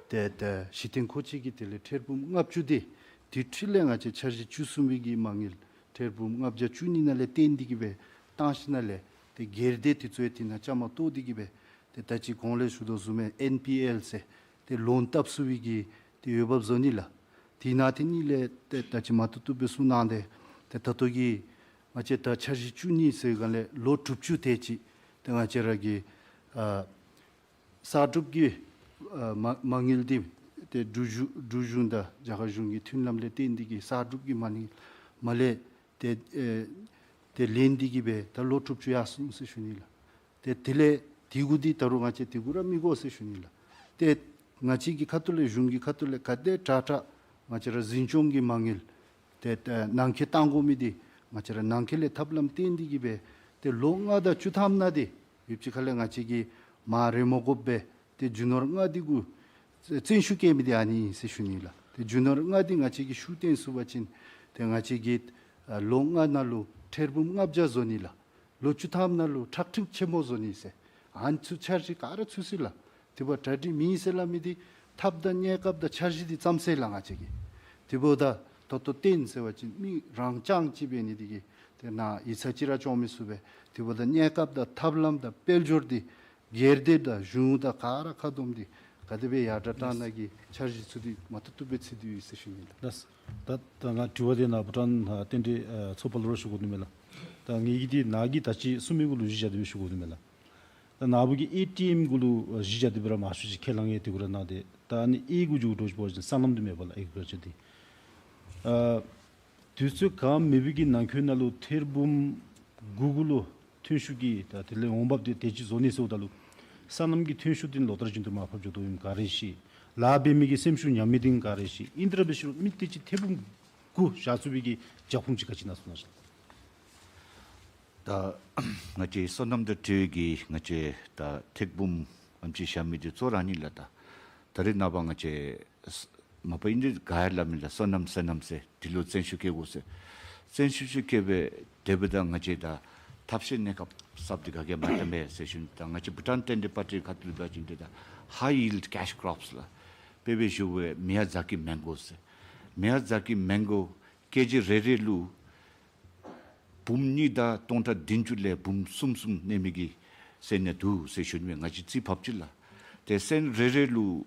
ཏེ་ད་གཞི་རྟེན་མཁོ་ཆས་ཀྱི་དེ་ལས་ཐེར་འབུམ་ལྔ་བཅུ་དེ་དེ་འཕྲོ་ལས་ང་བཅས་འཆར་གཞི་བཅུ་གསུམ་པའི་གི་མ་དངུལ་ཐེར་འབུམ་ལྔ་བརྒྱ་བཅུ་གཉིས་ནང་ལས་བཏོན་ཏེ་གིས་སྦེ་བཏང་ཞིནམ་ལས་ཏེ་སྒེར་སྡེ་དེ་ཚུ་ཡང་དེ་ནང་བཅའ་མར་གཏོགས་ཏེ་གིས་སྦེ་ཏེ་ད་ཅི་གོང་ལས་ཞུ་དོ་བཟུམ་སྦེ་ཨེན་པི་ཨེལ་ཟེར་ཏེ་ལོན་བཏབ་ཚུགས་པའི་གི་ཏེ་འོས་འབབ་བཟོ་ནི་ལགས། དེ་ནང་དེ་ནི་ལས་ཏེ་ད་ཅི་མ་ཐུབ་ཐུབ་སྦེ་གསུངས་གནང་སྟེ་ཏེ་ད་ལྟོ་གི་ང་བཅས་ད་འཆར་གཞི་བཅུ་གཉིས་ཟེར་སྒང་ལས་ལོ་དྲུག་ཅུ་དེ་ཅིག་ཏེ་ང་བཅས་ར་གི་ཨ་གསར་སྒྲུབ་ཀྱི་ཨ་མ་མ་དངུལ་འདི་ཏེ་འབྲུག་གཞུང་འབྲུག་གཞུང་དང་རྒྱ་གར་གཞུང་གི་མཐུན་ལམ་ལས་བརྟེན་ཏེ་གིས་གསར་སྒྲུབ་ཀྱི་མ་དངུལ་མར་ལས་ཏེ་ཨེ་ཏེ་ལེན་ཏེ་གིས་སྦེ་ད་ལོ་དྲུག་ཅུ་ཡར་སོང་ཟེར་ཞུ་ནི་ལགས། ཏེ་དེ་ལས་དེ་གུ་འདི་ད་རུང་ང་བཅས་དེ་གུ་ར་མི་དགོ་ཟེར་ཞུ་ནི་ལགས། ཏེ་ང་བཅས་ཀྱི་ཁ་ཐུག་ལས་གཞུང་གི་ཁ་ཐུག་ལས་ག་དེ་དྲག་དྲག་ང་བཅས་ར་འཛིན་སྐྱོང་གི་མ་དངུལ་ཏེ་ཏེ་ནང་འཁོད་བཏང་དགོ་མི་འདི་ང་བཅས་ར་ནང་འཁོད་ལས་ཐབས་ལམ་བཏོན་ཏེ་གིས་སྦེ་ཏེ་ལོ་ལྔ་དང་བཅུ་ཐམ་ནང་འདི་ཡུདཔ་ཅིག་ཁ་ལས་ང་བཅས་ཀྱིས་མ་རེ་མ་དགོཔ་སྦེ་ཏེ་རྒྱུ་ནོར་ལྔ་འདི་གུ་བརྩོན་ཤུགས་བསྐྱེད་མི་འདི་ཨ་ནི་ཨིན་ཟེར་ཞུ་ནི་ལགས། ཏེ་རྒྱུ་ནོར་ལྔ་འདི་ང་བཅས་ཀྱིས་ཤུགས་བཏོན་ཚུགས་པ་ཅིན་ཏེ་ང་བཅས་ཀྱིས་ཨ་ལོ་ལྔ་ནང་ལུ་ཐེར་འབུམ་ལྔ་བརྒྱ་བཟོ་ནི་ལགས། ལོ་བཅུ་ཐམ་ནང་ལུ་ཁྲག་ཁྲིག་ཆེན་མོ་བཟོ་ནི་ཟེར་ཨ་ནི་ཚུ་འཆར་གཞི་ག་ར་ཚུད་ཅི་ལགས། དེ་འབདཝ་གྲ་སྒྲིག་མེད་ཟེར་སླབ་མི་འདི་ཐབས་དང་གནས་སྐབས་དང་འཆར་གཞི་འདི་ཙམ་ཟེར་ལགས་ང་བཅས་ཀྱིས། དེ་འབདཝ་ད་ད་ལྟོ་བརྟེན་ཟེར་བ་ཅིན་མི་རང་རྐྱང་ཅིག་འབད་ནི་འདི་གིས་ཏེ་ནཱ་ཡིག་ཚང་ཅིག་ར་སྐྱོང་མི་ཚུགས་པས། དེ་འབདཝ་ད་གནས་སྐབས་དང་ཐབས་ལམ་དང་དཔལ་འབྱོར་འདི་སྒེར་སྡེ་དང་གཞུང་དང་ག་ར་ཁ་བསྡོམས་ཏེ་ག་དེ་སྦེ་ཡར་དྲག་བཏང་ནི་གི་འཆར་གཞི་ཚུ་འདི་མ་ཐུབ་ཐུབ་སྦེ་བརྩི་སྟེ་ཡོད་ཟེར་ཞུ་ནི་ལགས། ལགས། ད་ད་ང་དྲི་བ་འདི་ནཱ་བྷུ་ཊཱན་ཨ་རྟེན་འབྲེལ་ཨ་ཚོགས་པ་ལུ་ར་ཞུ་དགོ་ནི་མས་ལགས། ད་ངེ་གི་འདི་ནཱ་གིས་ད་ཅི་གསུངས་མི་གུ་ལུ་གཞི་བཞག་སྟེ་སྦེ་ཞུ་དགོ་ནི་མས་ལགས། ད་ནཱ་བུ་གིས་ཨེ་ཊི་ཨེམ་གུ་ལུ་གཞི་བཞག་སྟེ་སྦེ་ར་མང་ཤོས་ཅིག་ཁས་བླངས་ཡི། དེ་གུ་ར་གནང་སྟེ་ད་ཨ་ནི་ཨེ་གུ་འགྱོ་འགྱོ་ཞིནམ་སང་ལམ་འདི་མེད་པ་ལགས། ཨེ་གུ་ར་ཅིག་འདི་ཨ་དུས་ཚོད་གང་མེད་པའི་གི་ནང་འཁོད་ནང་ལུ་ཐེར་འབུམ་དགུ་གུ་ལུ་ཐོན་ཤུགས་ཀྱི་ད་དེ་ལས་འོང་འབབ་འདི་དེ་ཅིག་བཟོ་ནི་ཟེརཝ་ད་ལུ་སང་ལམ་གྱི་ཐོན་ཤུགས་འདི་ལོ་ལྟར་བཞིན་དུ་མར་ཕབ་འགྱོ་དོ་ཨིནམ་ག་ར་ཤེས། ལཱ་འབད་མི་གི་སེམས་ཤུགས་ཉམས་མི་འདི་ག་ར་ཞིག་ཨིན་ཏེ་ར་འབད་ཞུ་རུང་མི་དེ་ཅིག་ཐད་འབུམ་དགུ་བཞག་ཚུགས་པའི་གི་རྒྱབ་ཁུངས་ཅིག་ག་ཅི་ཨིན་ན་གསུངས་གནང་ཤིག། ད་ང་བཅས་སོ་ནམ་དང་འབྲེལ་བའི་གི་ང་བཅས་ད་ཐད་འབུམ་ཨེམ་ཅིག་བཞག་མི་འདི་གཙོ་ར་ཨ་ནི་ལགས། ད་ད་རེས་ནངས་པ་ང་བཅས་མ་པ་ཨིན་ཏེ་ག་ཡ་སླབ་མི་ལགས། སོ་ནམ་སོ་ནམ་ཟེར་འདི་ལུ་བརྩོན་ཤུགས་བསྐྱེད་དགོ་ཟེར། བརྩོན་ཤུགས་ཤུགས་བསྐྱེད་སྦེ་དེ་སྦེ་ད་ང་བཅས་ད་ཐབས་ཤེས་གནས་སྐབས་གསརཔ་འདི་ག་གིས་མ་བཏོན་པས་ཟེར་ཞུ་ནི། ད་ང་བཅས་བྷུ་ཊཱན་ཏན་ཏན་པར་ཊི་ཁ་ཐུག་ལུ་འབད་བ་ཅིན་ཏེ་ད་ཧའི་ཡིལཌ་ཀེཤ་ཀོརོཔ་སི་ལགས། དཔེ་འབད་ཞུ་བ་ཅིན་མི་ཡ་ཛ་ཀི་མེང་གོ་ཟེར། མི་ཡ་ཛ་ཀི་མེང་གོ་ཀེ་ཇི་རེ་རེ་ལུ་འབུམ་གཉིས་དང་སྟོང་ཕྲག་བདུན་ཅུ་ལས་འབུམ་གསུམ་གསུམ་གནས་མི་གི་སོན་གནས་འདུག་ཟེར་ཞུ་ནི་མས། ང་བཅས་རྩིས་ཕབ་ཅི་ལགས། ཏེ་སོན་རེ་རེ་ལུ་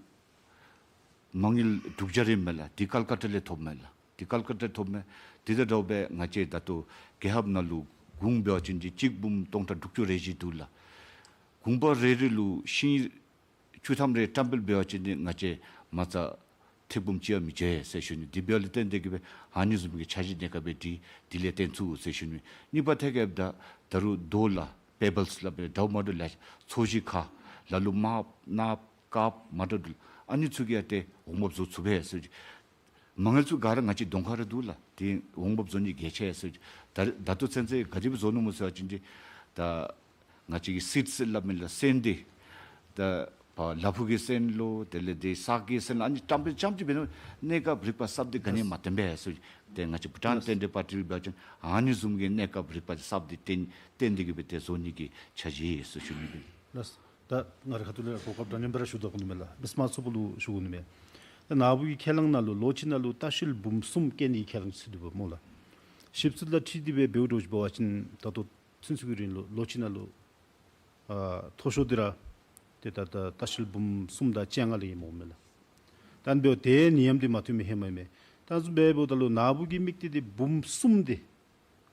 མ་དངུལ་དྲུག་བརྒྱ་རེ་མས་ལགས། འདི་ཀལ་ཀ་ཏ་ལས་ཐོབ་མས་ལགས། འདི་ཀལ་ཀ་ཏ་ཐོབ་མས། དེ་དང་འདྲཝ་སྦེ་ང་བཅས་ད་ལྟོ་རྒྱལ་ཁབ་ནང་ལུ་གུང་འབད་བ་ཅིན་འདི་གཅིག་འབུམ་སྟོང་ཕྲག་དྲུག་ཅུ་རེ་བཞི་འདུག་ལགས། གུང་པ་རེ་རེ་ལུ་ཤིང་བཅུ་ཐམ་རེ་བཀྲམ་སྤེལ་འབད་བ་ཅིན་འདི་ང་བཅས་མ་རྩ་ཐད་འབུམ་གཅིག་ཡང་མི་འཇལ་ཟེར་ཞུ་ནི། དེ་འབདཝ་ལས་བརྟེན་ཏེ་གིས་སྦེ་ཨ་ནི་བཟུམ་གྱི་འཆར་གཞི་གནས་སྐབས་སྦེ་འདི་དེ་ལས་བརྟེན་ཚུགས་ཟེར་ཞུ་ནི། གཉིས་པ་ཐད་ཁར་ད་ད་རུང་རྡོ་ལགས། པེ་བཱལ་སི་སླབ་པའི་འདྲཝ་མ་འདྲཝ་ལས་ཚོས་གཞི་ཁ་ལ་ལུ་མར་ནགཔ་དཀརཔོ་མ་འདྲཝ་འདུག། ཨ་ནི་ཚུ་གིས་ཡང་ཏེ་འོང་འབབ་བཟོ་ཚུགས་པས་ཟེར། མ་དངུལ་ཚུ་ག་ར་ང་བཅས་གདོང་ཁར་ར་འདུག་ལགས། ཏེ་འོང་འབབ་བཟོ་ནི་གལ་ཆེ་ཟེར། ད་ད་ལྟོ་ཚུན་ཚོད་ག་དེ་སྦེ་བཟོ་ནུག་སྨོ་ཟེར་བ་ཅིན་འདི་ད་ང་བཅས་ཀྱི་སིཌ་སི་སླབ་མི་ལགས། སོན་འདི་ད་ཕར་ལ་ཕུག་གི་སོན་ལོ་དེ་ལས་འདི་སག་གི་སོན་ལོ་ཨ་ནི་བཀྲམ་སྤེལ་རྐྱངམ་ཅིག་འབད་ནི་གནས་སྐབས་རིག་པ་གསརཔ་འདི་ག་ནི་ཡང་མ་བཏོན་པས་ཟེར། ཏེ་ང་བཅས་བྷུ་ཊཱན་ཏན་ཏན་པར་ཊི་ལུ་འབད་བ་ཅིན་ཨ་ནི་བཟུམ་གྱི་གནས་སྐབས་རིག་པ་གསརཔ་འདི་བཏོན་བཏོན་ཏེ་གིས་སྦེ་ཏེ་བཟོ་ནི་གི་འཆར་གཞི་ཡོད་ཟེར་ཞུ་ནི་ཨིན། ལགས། ད་ང་རའི་ཁ་ཐུག་ལས་གོ་སྐབས་འདྲ་མཉམ་སྦེ་ར་ཞུ་དོ་ག་ནི་མས་ལགས། སྦེ་མང་ཚོགས་པོ་ལུ་ཞུ་དགོ་ནི་མས། ད་ནཱ་བུ་གི་ཁས་བླངས་ནང་ལུ་ལོ་གཅིག་ནང་ལུ་ལྟ་བཤལ་འབུམ་གསུམ་བཀལ་ནི་གི་ཁས་བླངས་ཅིག་འདུག་པ་སྨོ་ལགས། ཞིབ་འཚོལ་དང་འཁྲིལ་ཏེ་སྦེ་འབདཝ་འདྲཝ་ཅིག་འབད་བ་ཅིན་ད་ལྟོ་ཚུན་ཚོད་ཀྱི་རིང་ལུ་ལོ་གཅིག་ནང་ལུ་ཨ་མཐོ་ཤོས་འདི་ར་ཏེ་ད་ད་ལྟ་བཤལ་འབུམ་གསུམ་དང་བཅོ་ལྔ་ལས་ཨིནམ་འོང་མས་ལགས། ད་འབདཝ་ད་ཏེ་ནད་ཡམས་འདི་མ་ཐོན་མི་ཧེ་མ་ཨིན་མས། ད་བཟུམ་སྦེ་འབདཝ་ད་ལུ་ནཱ་བུ་གི་དམིགས་གཏད་འདི་འབུམ་གསུམ་འདི་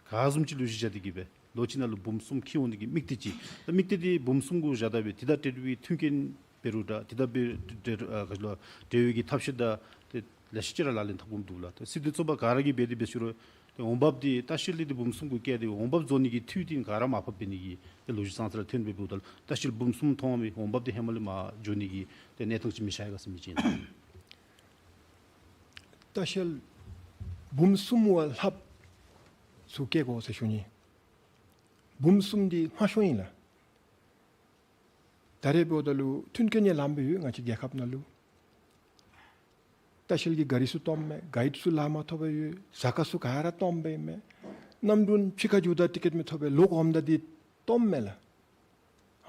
ག་བཟུམ་ཅིག་ལུ་གཞི་བཞག་སྟེ་གིས་སྦེ་ལོ་གཅིག་ནང་ལུ་འབུམ་གསུམ་འཁྱིད་འོང་ནི་གི་དམིགས་གཏད་ཅིག། ད་དམིགས་གཏད་འདི་འབུམ་གསུམ་གུ་བཞག་ད་སྦེ་དེ་དང་འབྲེལ་བའི་མཐུན་རྐྱེན་འབད་རུང་འདྲ་དེ་དང་འབྲེལ་འབྲེལ་ཨ་ག་ཅི་ལོ་འབྲེལ་བའི་གི་ཐབས་ཤེས་དང་ཏེ་ལེ་ཤ་ཅིག་ར་ལག་ལེན་འཐབ་དགོཔ་འདུག་ལགས། ད་སྲིད་དོན་ཚོགས་པ་ག་ར་གིས་འབད་དེ་སྦེ་ཞུ་རུང་ཏེ་འོང་འབབ་འདི་ལྟ་བཤལ་འདི་འབུམ་གསུམ་གུ་བཀལ་ཏེ་འོང་འབབ་བཟོ་ནི་གི་འཐུས་འདི་ག་ར་མར་ཕབ་འབད་ནི་གི་ཏེ་ལོ་རྒྱུས་ཙང་ཙ་ར་ཐོན་སྦེ་འབདཝ་ད་ལུ་ལྟ་བཤལ་འབུམ་གསུམ་ཐོན་མི་འོང་འབབ་འདི་ཧེ་མ་ལས་མར་འགྱོ་ནི་གི་ཏེ་གནས་སྟངས་ཅིག་མི་ཤར་ཡི་ག་ཟེར་མི་ཅིག་ཨིན། ལྟ་བཤལ་འབུམ་གསུམ་བ་ལྷགཔ་ཚུ་བཀལ་དགོ་ཟེར་ཞུ་ནི། འབུམ་གསུམ་འདི་མང་ཤོས་ཨིན་ལགས། ད་རེས་འབདཝ་ད་ལུ་མཐུན་རྐྱེན་ཡང་ལངམ་སྦེ་ཡོད། ང་བཅས་རྒྱལ་ཁབ་ནང་ལུ་ལྟ་བཤལ་གྱི་ག་རི་ཚུ་སྟོངམ་མས། གའིཌ་ཚུ་ལཱ་མ་ཐོབ་པར་ཡོད། ཟ་ཁང་ཚུ་ག་ར་སྟོངམ་སྦེ་མས། གནམ་གྲུ་ཕྱི་ཁར་འགྱོཝ་ད་ཊི་ཀེཊ་མི་ཐོབ་པར་ལོག་འོངམ་ད་འདི་སྟོངམ་མས་ལགས།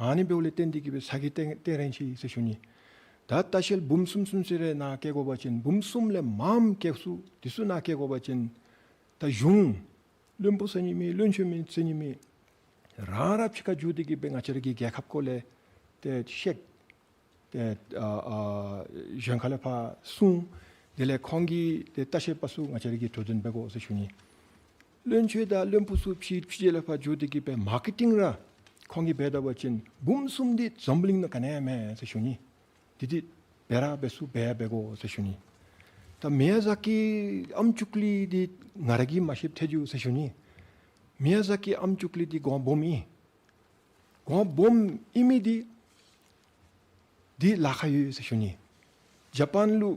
ཨ་ནི་འབདཝ་ལས་བརྟེན་ཏེ་གིས་སྦེ་ས་གི་སྟེང་སྟེང་རན་ཅི་ཟེར་ཞུ་ནི། ད་ལྟ་བཤལ་འབུམ་གསུམ་གསུམ་ཟེར་རེ་ནཱ་བཀལ་དགོ་པ་ཅིན་འབུམ་གསུམ་ལས་མངམ་བཀལ་ཚུགས་འདི་ཚུ་ནཱ་བཀལ་དགོ་པ་ཅིན་ད་གཞུང་བློན་པོ་ཟེར་ནི་མེད། བློན་ཆེན་མི་ཟེར་ནི་མེད། རང་ར་ཕྱི་ཁར་འགྱོ་སྟེ་གིས་སྦེ་ང་བཅས་ར་གི་རྒྱལ་ཁབ་སྐོར་ལས་ཏེ་ཤེས། ཏེ་ཨ་ཨ་གཞན་ཁ་ལས་ཕར་གསུང་། དེ་ལས་ཁོང་གི་ཏེ་ལྟ་བཤལ་པ་ཚུ་ང་བཅས་ར་གིས་གྲོས་དོན་འབད་དགོ་ཟེར་ཞུ་ནི། བློན་ཆེན་དང་བློན་པོ་ཚུ་ཕྱི་ཕྱི་རྒྱལ་ལས་ཕར་འགྱོ་སྟེ་གིས་སྦེ་མར་ཀེ་ཊིང་ར་ཁོང་གིས་འབད་ད་པ་ཅིན་འབུམ་གསུམ་འདི་འཛམ་བུ་གླིང་ནང་ག་ནི་ཡང་མེད་ཟེར་ཞུ་ནི། འདི་འདི་འབད་ར་འབད་ཚུགས་འབད་ཡང་འབད་དགོ་ཟེར་ཞུ་ནི། ད་མི་ཡ་ཛ་ཀི་ཨམ་ཅུ་ཀླི་འདི་ང་ར་གིས་མ་ཤེསཔ་ཐལ་འགྱོ་ཟེར་ཞུ་ནི། མི་ཡ་ཛ་ཀི་ཨམ་ཅུ་ཀླི་འདི་གོང་སྦོམ་ཨིན། གོང་སྦོམ་ཨིན་མི་འདི་འདི་ལཱ་ཁག་ཡོད་ཟེར་ཞུ་ནི། ཇ་པཱན་ལུ་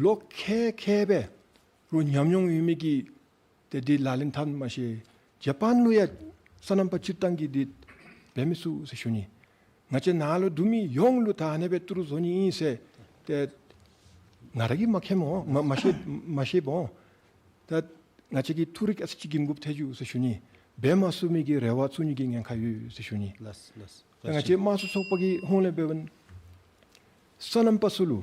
ལོ་ཁལ་ཁལ་སྦེ་རོགས་ཉམས་མྱོང་ཡོད་མི་གི་ཏེ་འདི་ལག་ལེན་འཐབ་མ་ཤེས། ཇ་པཱན་ལུ་ཡང་སོ་ནམ་པ་སྤྱིར་བཏང་གིས་འདི་འབད་མི་ཚུགས་ཟེར་ཞུ་ནི། ང་བཅས་ནཱ་ལུ་འདུག་མི་ཡོངས་ལུ་ད་ཨ་ནེ་སྦེ་ཏི་རུ་བཟོ་ནི་ཨིན་ཟེར་ཏེ་ང་ར་གིས་མ་མཁྱེནམ་འོང་མ་མ་ཤེས་མ་ཤེསཔ་འོང་། ད་ང་བཅས་ཀྱིས་ཐུགས་རིག་ཨ་ཙི་ཅིག་འགེམ་དགོཔ་ཐལ་འགྱོ་ཟེར་ཞུ་ནི། འབད་མ་ཚུགས་མི་གི་རེ་བ་བཙུགས་ནི་གི་ཉེན་ཁ་ཡོད་ཟེར་ཞུ་ནི། ལགས་ལགས། ད་ང་བཅས་དམངས་གཙོ་ཚོགས་པ་གི་ཧོངས་ལས་འབད་བ་ཅིན་སོ་ནམ་པ་ཚུ་ལུ་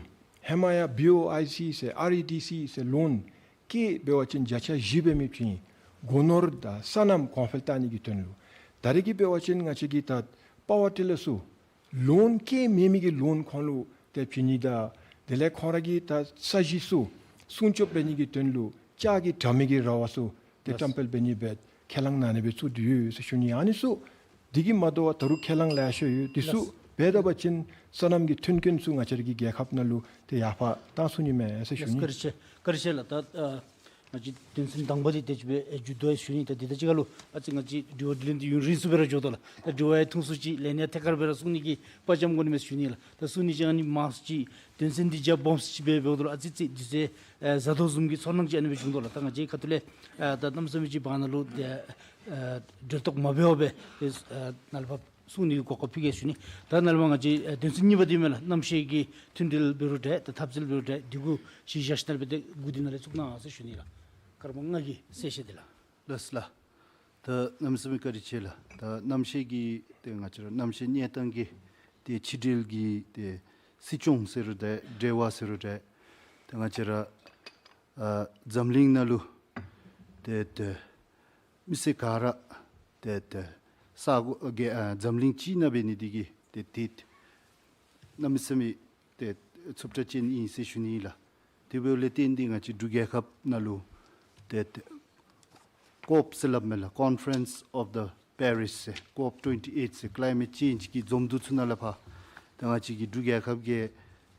ཧེ་མ་ཡང་བི་ཨོ་ཨའི་སི་ཟེར་ཨར་ཨི་ཌི་སི་ཟེར་ལོན་བཀལ་འབད་བ་ཅིན་བརྒྱ་ཆ་བཞི་འབད་མི་བྱིན། སྒོ་ནོར་དང་སོ་ནམ་གོང་འཕེལ་བཏང་ནི་གི་དོན་ལུ། ད་རེས་ཀྱི་འབད་བ་ཅིན་ང་བཅས་ཀྱི་ད་པ་ཝར་ཊི་ལར་ཚུ་ལོན་བཀལ་མེད་མི་གི་ལོན་ཁོང་ལུ་ཏེ་བྱིན་ནི་དང་དེ་ལས་ཁོང་ར་གི་ད་ས་གཞི་ཚུ་སྲུང་སྐྱོབ་འབད་ནི་གི་དོན་ལུ་ལྕགས་ཀྱི་དྲ་མིག་གི་ར་བ་ཚུ་ཏེ་བཀྲམ་སྤེལ་འབད་ནི་སྦེ་ཁས་བླངས་གནང་ནི་སྦེ་ཚུད་དེ་ཡོད་ཟེར་ཞུ་ནི། ཨ་ནི་ཚུ་འདི་གིས་མ་དོ་བར་ད་རུང་ཁས་བླངས་ལེ་ཤ་ཡོད། འདི་ཚུ་འབད་ད་པ་ཅིན་སོ་ནམ་གྱི་མཐུན་རྐྱེན་ཚུ་ང་བཅས་ར་གི་རྒྱལ་ཁབ་ནང་ལུ་ཏེ་ཡར་འཕར་བཏང་ཚུགས་ནི་མས་ཟེར་ཞུ་ནི། བཀའ་དྲིན་ཆེ་བཀའ་དྲིན་ཆེ་ལགས། ད་ཨ་ ང་བཅས་དོན་ཚན་དང་པ་འདི་དེ་ཅིག་སྦེ་ཨེ་མཇུག་བསྡུ་ཡི་ཟེར་ཞུ་ནི། ད་འདི་དང་གཅིག་ཁར་ལུ་ཨ་ཙི་ང་བཅས་དྲི་བ་དྲིས་ལན་འདི་ཡུན་རིང་སུ་སྦེ་ར་འགྱོ་དོ་ལགས། ད་དྲི་བ་ཡང་ཐུང་སུ་ཅིག་ལན་ཡང་ཐད་ཀར་སྦེ་ར་གསུང་ནི་གི་དཔའ་བཅམ་དགོ་ནི་མས་ཟེར་ཞུ་ནི་ལགས། ད་གསུང་ནི་ཅིག་ཨ་ནི་མང་སུ་ཅིག་དོན་ཚན་འདི་རྒྱ་སྦོམ་སུ་ཅིག་སྦེ་འབདཝ་ད་ལུ་ཨ་ཙི་ཅིག་དུས་ཚོད་ཨེ་ཟད་དོ་བཟུམ་གྱི་ཚོར་སྣང་ཅིག་ཨ་ནི་སྦེ་བྱུང་དོ་ལགས། ད་ང་བཅས་ཁ་ཐུག་ལས་ཨེ་ད་གནམ་མེད་ས་མེད་ཅིག་བར་ན་ལུ་ཏེ་ཨེ་འབྲེལ་གཏོགས་མ་འབད་བར་སྦེ་ཏེ་ཨེ་ནཱ་ལས་ཕར་གསུང་ནི་གི་གོ་སྐབས་ཕུལ་གེ་ཟེར་ཞུ་ནི། ད་ནཱ་ལས་མར་ང་བཅས་ཨེ་དོན་ཚན་གཉིས་པ་འདི་མས་ལགས། གནམ་གཤིས་ཀྱི་མཐུན་སྒྲིལ་འབད་རུང་འདྲ་ད་འཐབ་རྩོད་འབད་རུང་འདྲ་འདི་གུ་གཞི་བཞག་ཞིནམ་ལས་སྦེ་ཏེ་གོ་བསྡུར་ནཱ་ལས་ཚུགས་གནང་ཟེར་ཞུ་ནི་ལགས། སྐར་མ་ལྔ་གི་གསལ་བཤད་འདི་ལགས། ལགས་ལགས། ད་གནམ་མེད་ས་མེད་བཀའ་དྲིན་ཆེ་ལགས། ད་གནམ་གཤིས་ཀྱི་ཏེ་ང་བཅས་ར་གནམ་གཤིས་གནས་སྟངས་ཀྱི་ཏེ་ཕྱི་འབྲེལ་གྱི་ཏེ་སྲིད་སྐྱོང་ཟེར་རུང་འདྲ་འབྲེལ་བ་ཟེར་རུང་འདྲ་ཏེ་ང་བཅས་ར་ཨ་འཛམ་གླིང་ནང་ལུ་ཏེ་ཏེ་མི་སེར་ག་ར་ཏེ་ཏེ་ས་གོ་གི་ཨ་འཛམ་གླིང་སྤྱི་ནང་འབད་ནི་འདི་གིས་ཏེ་ཏེ་གནམ་མེད་ས་མེད་ཏེ་རྩུབ་དྲགས་ཅན་ཨིན་ཟེར་ཞུ་ནི་ལགས། དེ་འབདཝ་ལས་བརྟེན་ཏེ་ང་བཅས་འབྲུག་རྒྱལ་ཁབ་ནང་ལུ་ཏེ་ཏེ་ཀོབ་ཟེར་སླབ་མས་ལགས། Conference of the Paris ཟེར་ཀོབ་ཊུ་ཝེན་ཊི་ཨེཊ་ཟེར་ཀ་ལའི་མེཊ་ཅེནཇ་གི་འཛོམས་འདུ་ཚུ་ནང་ལས་ཕར་ཏེ་ང་བཅས་ཀྱི་འབྲུག་རྒྱལ་ཁབ་ཀྱིས་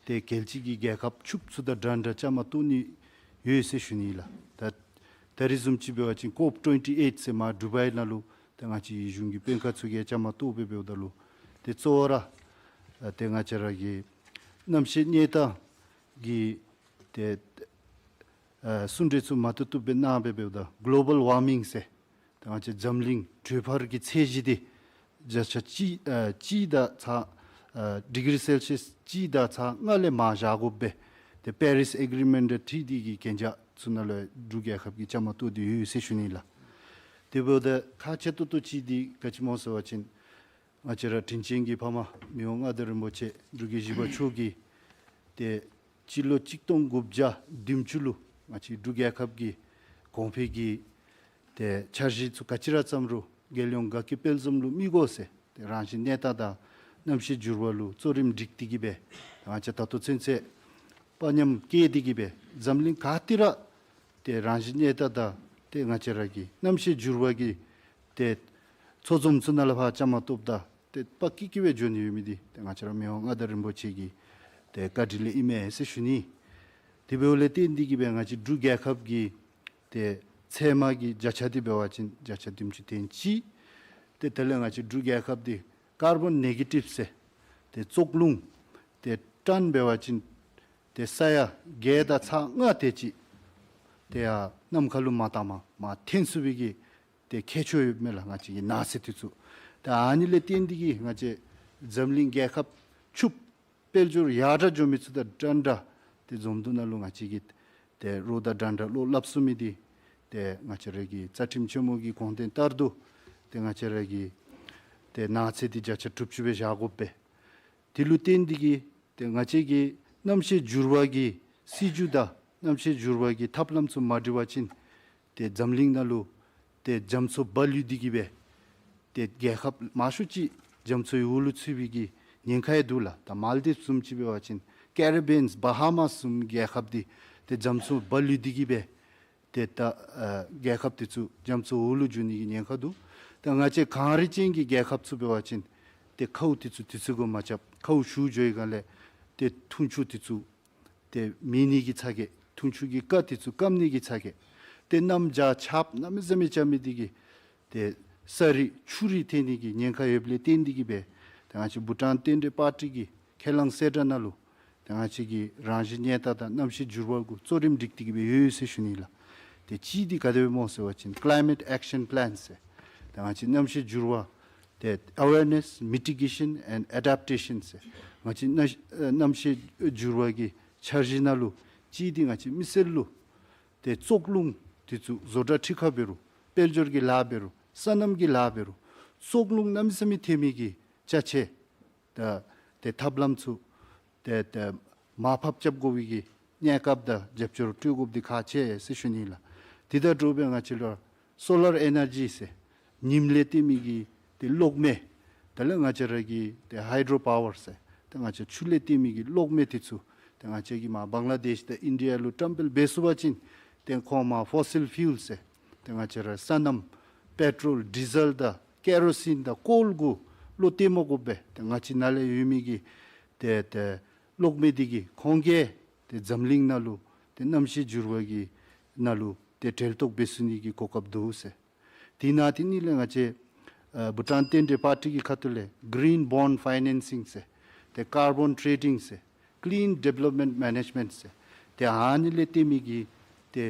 ཏེ་རྒྱལ་སྤྱི་གི་རྒྱལ་ཁབ་ཕྱུགཔོ་ཚུ་དང་འདྲན་འདྲ་བཅའ་མར་གཏོགས་ནི་ཡོད་ཟེར་ཞུ་ནི་ལགས། ད་ད་རིས་བཟུམ་ཅིག་འབད་བ་ཅིན་ཀོབ་ཊུ་ཝེན་ཊི་ཨེཊ་ཟེར་མར་ཌུ་བའི་ནང་ལུ་ཏེ་ང་བཅས་གཞུང་གི་དཔོན་ཁག་ཚུ་གིས་བཅའ་མར་གཏོགས་སྦེ་འབདཝ་ད་ལུ་ཏེ་གཙོ་བོ་ར་ཨ་ཏེ་ང་བཅས་ར་གི་གནམ་གཤིས་གནས་སྟངས་ཀྱི་ཏེ་ཨ་གསུང་གྲོས་ཚུ་མ་བཏུབ་བཏུབ་སྦེ་གནང་སྦེ་འབདཝ་ད་གོ་ལོ་བཱལ་ཝར་མིང་ཟེར་ཏེ་ང་བཅས་འཛམ་གླིང་དྲོད་འཕར་གྱི་ཚད་གཞི་འདི་བརྒྱ་ཆ་གཅིག་ཨ་གཅིག་དང་ཚག་ཨ་ཌི་གི་རི་སེལ་ཤི་ཡཱས་གཅིག་དང་ཚག་ལྔ་ལས་མར་བཞག་དགོ་པས། ཏེ་པེ་རིས་ཨེག་རི་མེནཊ་དང་འཁྲིལ་ཏེ་གི་གན་རྒྱ་ཚུ་ནང་ལུ་འབྲུག་རྒྱལ་ཁབ་ཀྱིས་བཅའ་མར་གཏོགས་ཏེ་ཡོད་ཟེར་ཞུ་ནི་ལགས། དེ་འབདཝ་ད་ཁག་ཆེ་ཏོག་ཏོ་ཅིག་འདི་ག་ཅི་སྨོ་ཟེར་བ་ཅིན་ང་བཅས་ར་དྲིན་ཅན་གྱི་ཕ་མ་མི་དབང་མངའ་བདག་རིན་པོ་ཆེ་འབྲུག་རྒྱལ་བཞི་པ་མཆོག་གིས་ཏེ་སྤྱི་ལོ་གཅིག་སྟོང་དགུ་བརྒྱ་བདུན་ཅུ་ལུ་ང་བཅས་འབྲུག་རྒྱལ་ཁབ་ཀྱི་གོང་འཕེལ་གྱི་ཏེ་འཆར་གཞི་ཚུ་ག་ཅི་ར་བརྩམ་རུང་རྒྱལ་ཡོངས་དགའ་སྐྱིད་དཔལ་འཛོམས་ལུ་མི་དགོ་ཟེར་ཏེ་རང་བཞིན་གནས་སྟངས་དང་གནམ་གཤིས་འགྱུར་བ་ལུ་གཙོ་རིམ་སྒྲིག་སྟེ་གི་སྦེ་ང་བཅས་ད་ལྟོ་ཚུན་ཚོད་དཔའ་ཉམས་བསྐྱེད་དེ་གི་སྦེ་འཛམ་གླིང་ག་ཏེ་ར་ཏེ་རང་བཞིན་གནས་སྟངས་དང་ཏེ་ང་བཅས་ར་གི་གནམ་གཤིས་འགྱུར་བ་གི་ཏེ་ཚོགས་འཛོམས་ཚུ་ནང་ལས་ཕར་བཅའ་མར་གཏོགསཔ་ད་ཏེ་དཔའ་སྐྱིད་སྐྱིད་སྦེ་འགྱོ་ནི་ཡོད་མི་འདི་ཏེ་ང་བཅས་ར་མི་དབང་མངའ་བདག་རིན་པོ་ཆེ་གི་ཏེ་བཀའ་དྲིན་ལས་ཨིན་མས་ཟེར་ཞུ་ནི། དེ་འབདཝ་ལས་བརྟེན་ཏེ་གི་སྦེ་ང་བཅས་འབྲུག་རྒྱལ་ཁབ་ཀྱི་ཏེ་ཚད་མ་གི་བརྒྱ་ཆ་འདི་འབད་བ་ཅིན་བརྒྱ་ཆ་བདུན་ཅུ་དོན་གཅིག། ཏེ་དེ་ལས་ང་བཅས་འབྲུག་རྒྱལ་ཁབ་འདི་ཀར་བཱོན་ནེ་གེ་ཊིབ་ཟེར་ཏེ་བཙོག་རླུང་ཏེ་ཊཱོན་འབད་བ་ཅིན་ཏེ་ས་ཡ་བརྒྱད་དང་ཚག་ལྔ་དེ་ཅིག་ཏེ་ཡར་ནམ་མཁའ་ལུ་མར་བཏང་མར་མར་འཐོན་ཚུགས་པའི་གི་ཏེ་ཁྱད་ཆོས་ཡོདཔ་མས་ལགས། ང་བཅས་ཀྱི་ནགས་ཚལ་འདི་ཚུ། ཏེ་ཨ་ནི་ལས་བརྟེན་ཏེ་གི་ང་བཅས་འཛམ་གླིང་རྒྱལ་ཁབ་ཕྱུགཔོ་དཔལ་འབྱོར་ཡར་དྲག་འགྱོ་མི་ཚུ་དང་འདྲན་འདྲ་ཏེ་འཛོམས་འདུ་ནང་ལུ་ང་བཅས་ཀྱིས་ཏེ་རོགས་དང་འདྲན་འདྲ་བློ་སླབ་ཚུགས་མི་འདི་ཏེ་ང་བཅས་ར་གི་རྩ་ཁྲིམས་ཆེན་མོ་གི་དགོངས་དོན་ལྟར་དུ་ཏེ་ང་བཅས་ར་གི་ཏེ་ནགས་ཚལ་འདི་བརྒྱ་ཆ་དྲུག་ཅུ་སྦེ་བཞག་དགོ་པས། དེ་ལུ་བརྟེན་ཏེ་གི་ཏེ་ང་བཅས་ཀྱི་གནམ་གཤིས་འགྱུར་བ་གི་སྲིད་བྱུས་དང་གནམ་གཤིས་འགྱུར་བ་གི་ཐབས་ལམ་ཚུ་མ་སྒྲིག་པ་ཅིན་ཏེ་འཛམ་གླིང་ནང་ལུ་ཏེ་རྒྱ་མཚོ་རྦ་ལུད་དེ་གིས་སྦེ་ཏེ་རྒྱལ་ཁབ་མང་ཤོས་ཅིག་རྒྱ་མཚོའི་འོག་ལུ་ཚུད་པའི་གི་ཉེན་ཁ་ཡང་འདུག་ལགས། ད་མཱལ་དིབ་བཟུམ་ཅིག་འབད་བ་ཅིན་ཀེ་རི་བི་ཡཱན་བ་ཧཱ་མཱས་བཟུམ་རྒྱལ་ཁབ་འདི་ཏེ་རྒྱ་མཚོ་རྦ་ལུད་དེ་གིས་སྦེ་ཏེ་ད་ཨ་རྒྱལ་ཁབ་དེ་ཚུ་རྒྱ་མཚོའི་འོག་ལུ་འགྱོ་ནི་གི་ཉེན་ཁ་འདུག། ད་ང་བཅས་གངས་རི་ཅན་གྱི་རྒྱལ་ཁབ་ཚུ་འབད་བ་ཅིན་ཏེ་ཁཝ་དེ་ཚུ་དུས་ཚོད་གུ་མ་རྐྱབ་ཁཝ་ཞུ་འགྱོ་བའི་སྒང་ལས་ཏེ་འཐུང་ཆུ་དེ་ཚུ་ཏེ་མེད་ནི་གི་ཚ་གྱང་འཐུང་ཆུ་གི་རྐ་དེ་ཚུ་སྐམ་ནི་གི་ཚ་གྱང་ཏེ་གནམ་བྱཱར་ཆརཔ་གནམ་མེད་ས་མེད་རྐྱབ་མི་དེ་གིས་ཏེ་ས་རི་ཆུ་རི་ཐོན་ནི་གི་ཉེན་ཁ་ཡོདཔ་ལས་བརྟེན་ཏེ་གིས་སྦེ་ཏེ་ང་བཅས་བྷུ་ཊཱན་རྟེན་འབྲེལ་པར་ཊི་གི་ཁས་བླངས་གསལ་བསྒྲགས་ནང་ལུ་ཏེ་ང་བཅས་ཀྱི་རང་བཞིན་གནས་སྟངས་དང་གནམ་གཤིས་འགྱུར་བ་གུ་གཙོ་རིམ་སྒྲིག་སྟེ་གིས་སྦེ་ཡོད་ཡོད་ཟེར་ཞུ་ནི་ལགས། ཏེ་གཅིག་འདི་ག་དེ་སྦེ་སྨོ་ཟེར་བ་ཅིན་Climate Action Plan ཟེར་ཏེ་ང་བཅས་གནམ་གཤིས་འགྱུར་བ་ཏེ་Awareness, Mitigation and Adaptation ཟེར་ང་བཅས་གནམ་ཨ་གནམ་གཤིས་འགྱུར་བ་གི་འཆར་གཞི་ནང་ལུ་གཅིག་འདི་ང་བཅས་མི་སེར་ལུ་ཏེ་བཙོག་རླུང་དེ་ཚུ་བཟོ་གྲྭ་ཁྲི་ཁར་འབད་རུང་དཔལ་འབྱོར་གྱི་ལཱ་འབད་རུང་སོ་ནམ་གྱི་ལཱ་འབད་རུང་བཙོག་རླུང་གནམ་མེད་ས་མེད་ཐོན་མི་གི་ཅ་ཆས་ད་ཏེ་ཐབས་ལམ་ཚུ་ཏེ་ཏེ་མར་ཕབ་རྐྱབ་དགོ་པའི་གི་གནས་སྐབས་དང་རྒྱབ་སྐྱོར་སྤྲོད་དགོཔ་འདི་ཁག་ཆེ་ཟེར་ཞུ་ནི་ལགས། དེ་དང་འདྲཝ་སྦེ་ང་བཅས་ལུ་སོ་ལར་ཨེ་ནར་ཇི་ཟེར་ཉིམ་ལས་བཏོན་མི་གི་ཏེ་གློག་མེ་དེ་ལས་ང་བཅས་ར་གི་ཏེ་ཧའི་ཌྲོ་པ་ཝར་ཟེར་ཏེ་ང་བཅས་ཆུ་ལས་བཏོན་མི་གི་གློག་མེ་དེ་ཚུ་ཏེ་ང་བཅས་ཀྱིས་མར་བང་ལ་དེཤ་དང་ཨིན་ཌི་ཡ་ལུ་བཀྲམ་སྤེལ་འབད་ཚུགས་པ་ཅིན་ཏེ་ཁོང་མར་ཕོ་སིལ་ཕིའུལ་ཟེར་ཏེ་ང་བཅས་ར་སོ་ནམ་པེ་ཊོལ་ཌི་ཟེལ་དང་ཀེ་རོ་སིན་དང་ཀོལ་གུ་བློ་གཏད་མ་དགོཔ་སྦེ་ཏེ་ང་བཅས་ནཱ་ལས་ཡོད་མི་གི་ཏེ་ཏེ་གློག་མེ་དེ་གིས་ཁོང་གིས་ཏེ་འཛམ་གླིང་ནང་ལུ་ཏེ་གནམ་གཤིས་འགྱུར་བ་གི་ནང་ལུ་ ཏེ་འབྲེལ་གཏོགས་འབད་ཚུགས་ནི་གི་གོ་སྐབས་འདུག་ཟེར། དེ་ནང་དེ་ནི་ལས་ང་བཅས་ཨ་བྷུ་ཊཱན་རྟེན་འབྲེལ་པར་ཊི་གི་ཁ་ཐུག་ལས་གི་རིན་བོནཌ་ཕའི་ནེནསིང་ཟེར་ཏེ་ཀར་བོན་ཊེ་རེ་ཌིང་ཟེར་ཀི་ལིན་ཌི་བེ་ལོབ་མེནཊ་མེ་ནེཇ་མེནཊ་ཟེར་ཏེ་ཨ་ནི་ལས་བརྟེན་མི་གི་ཏེ་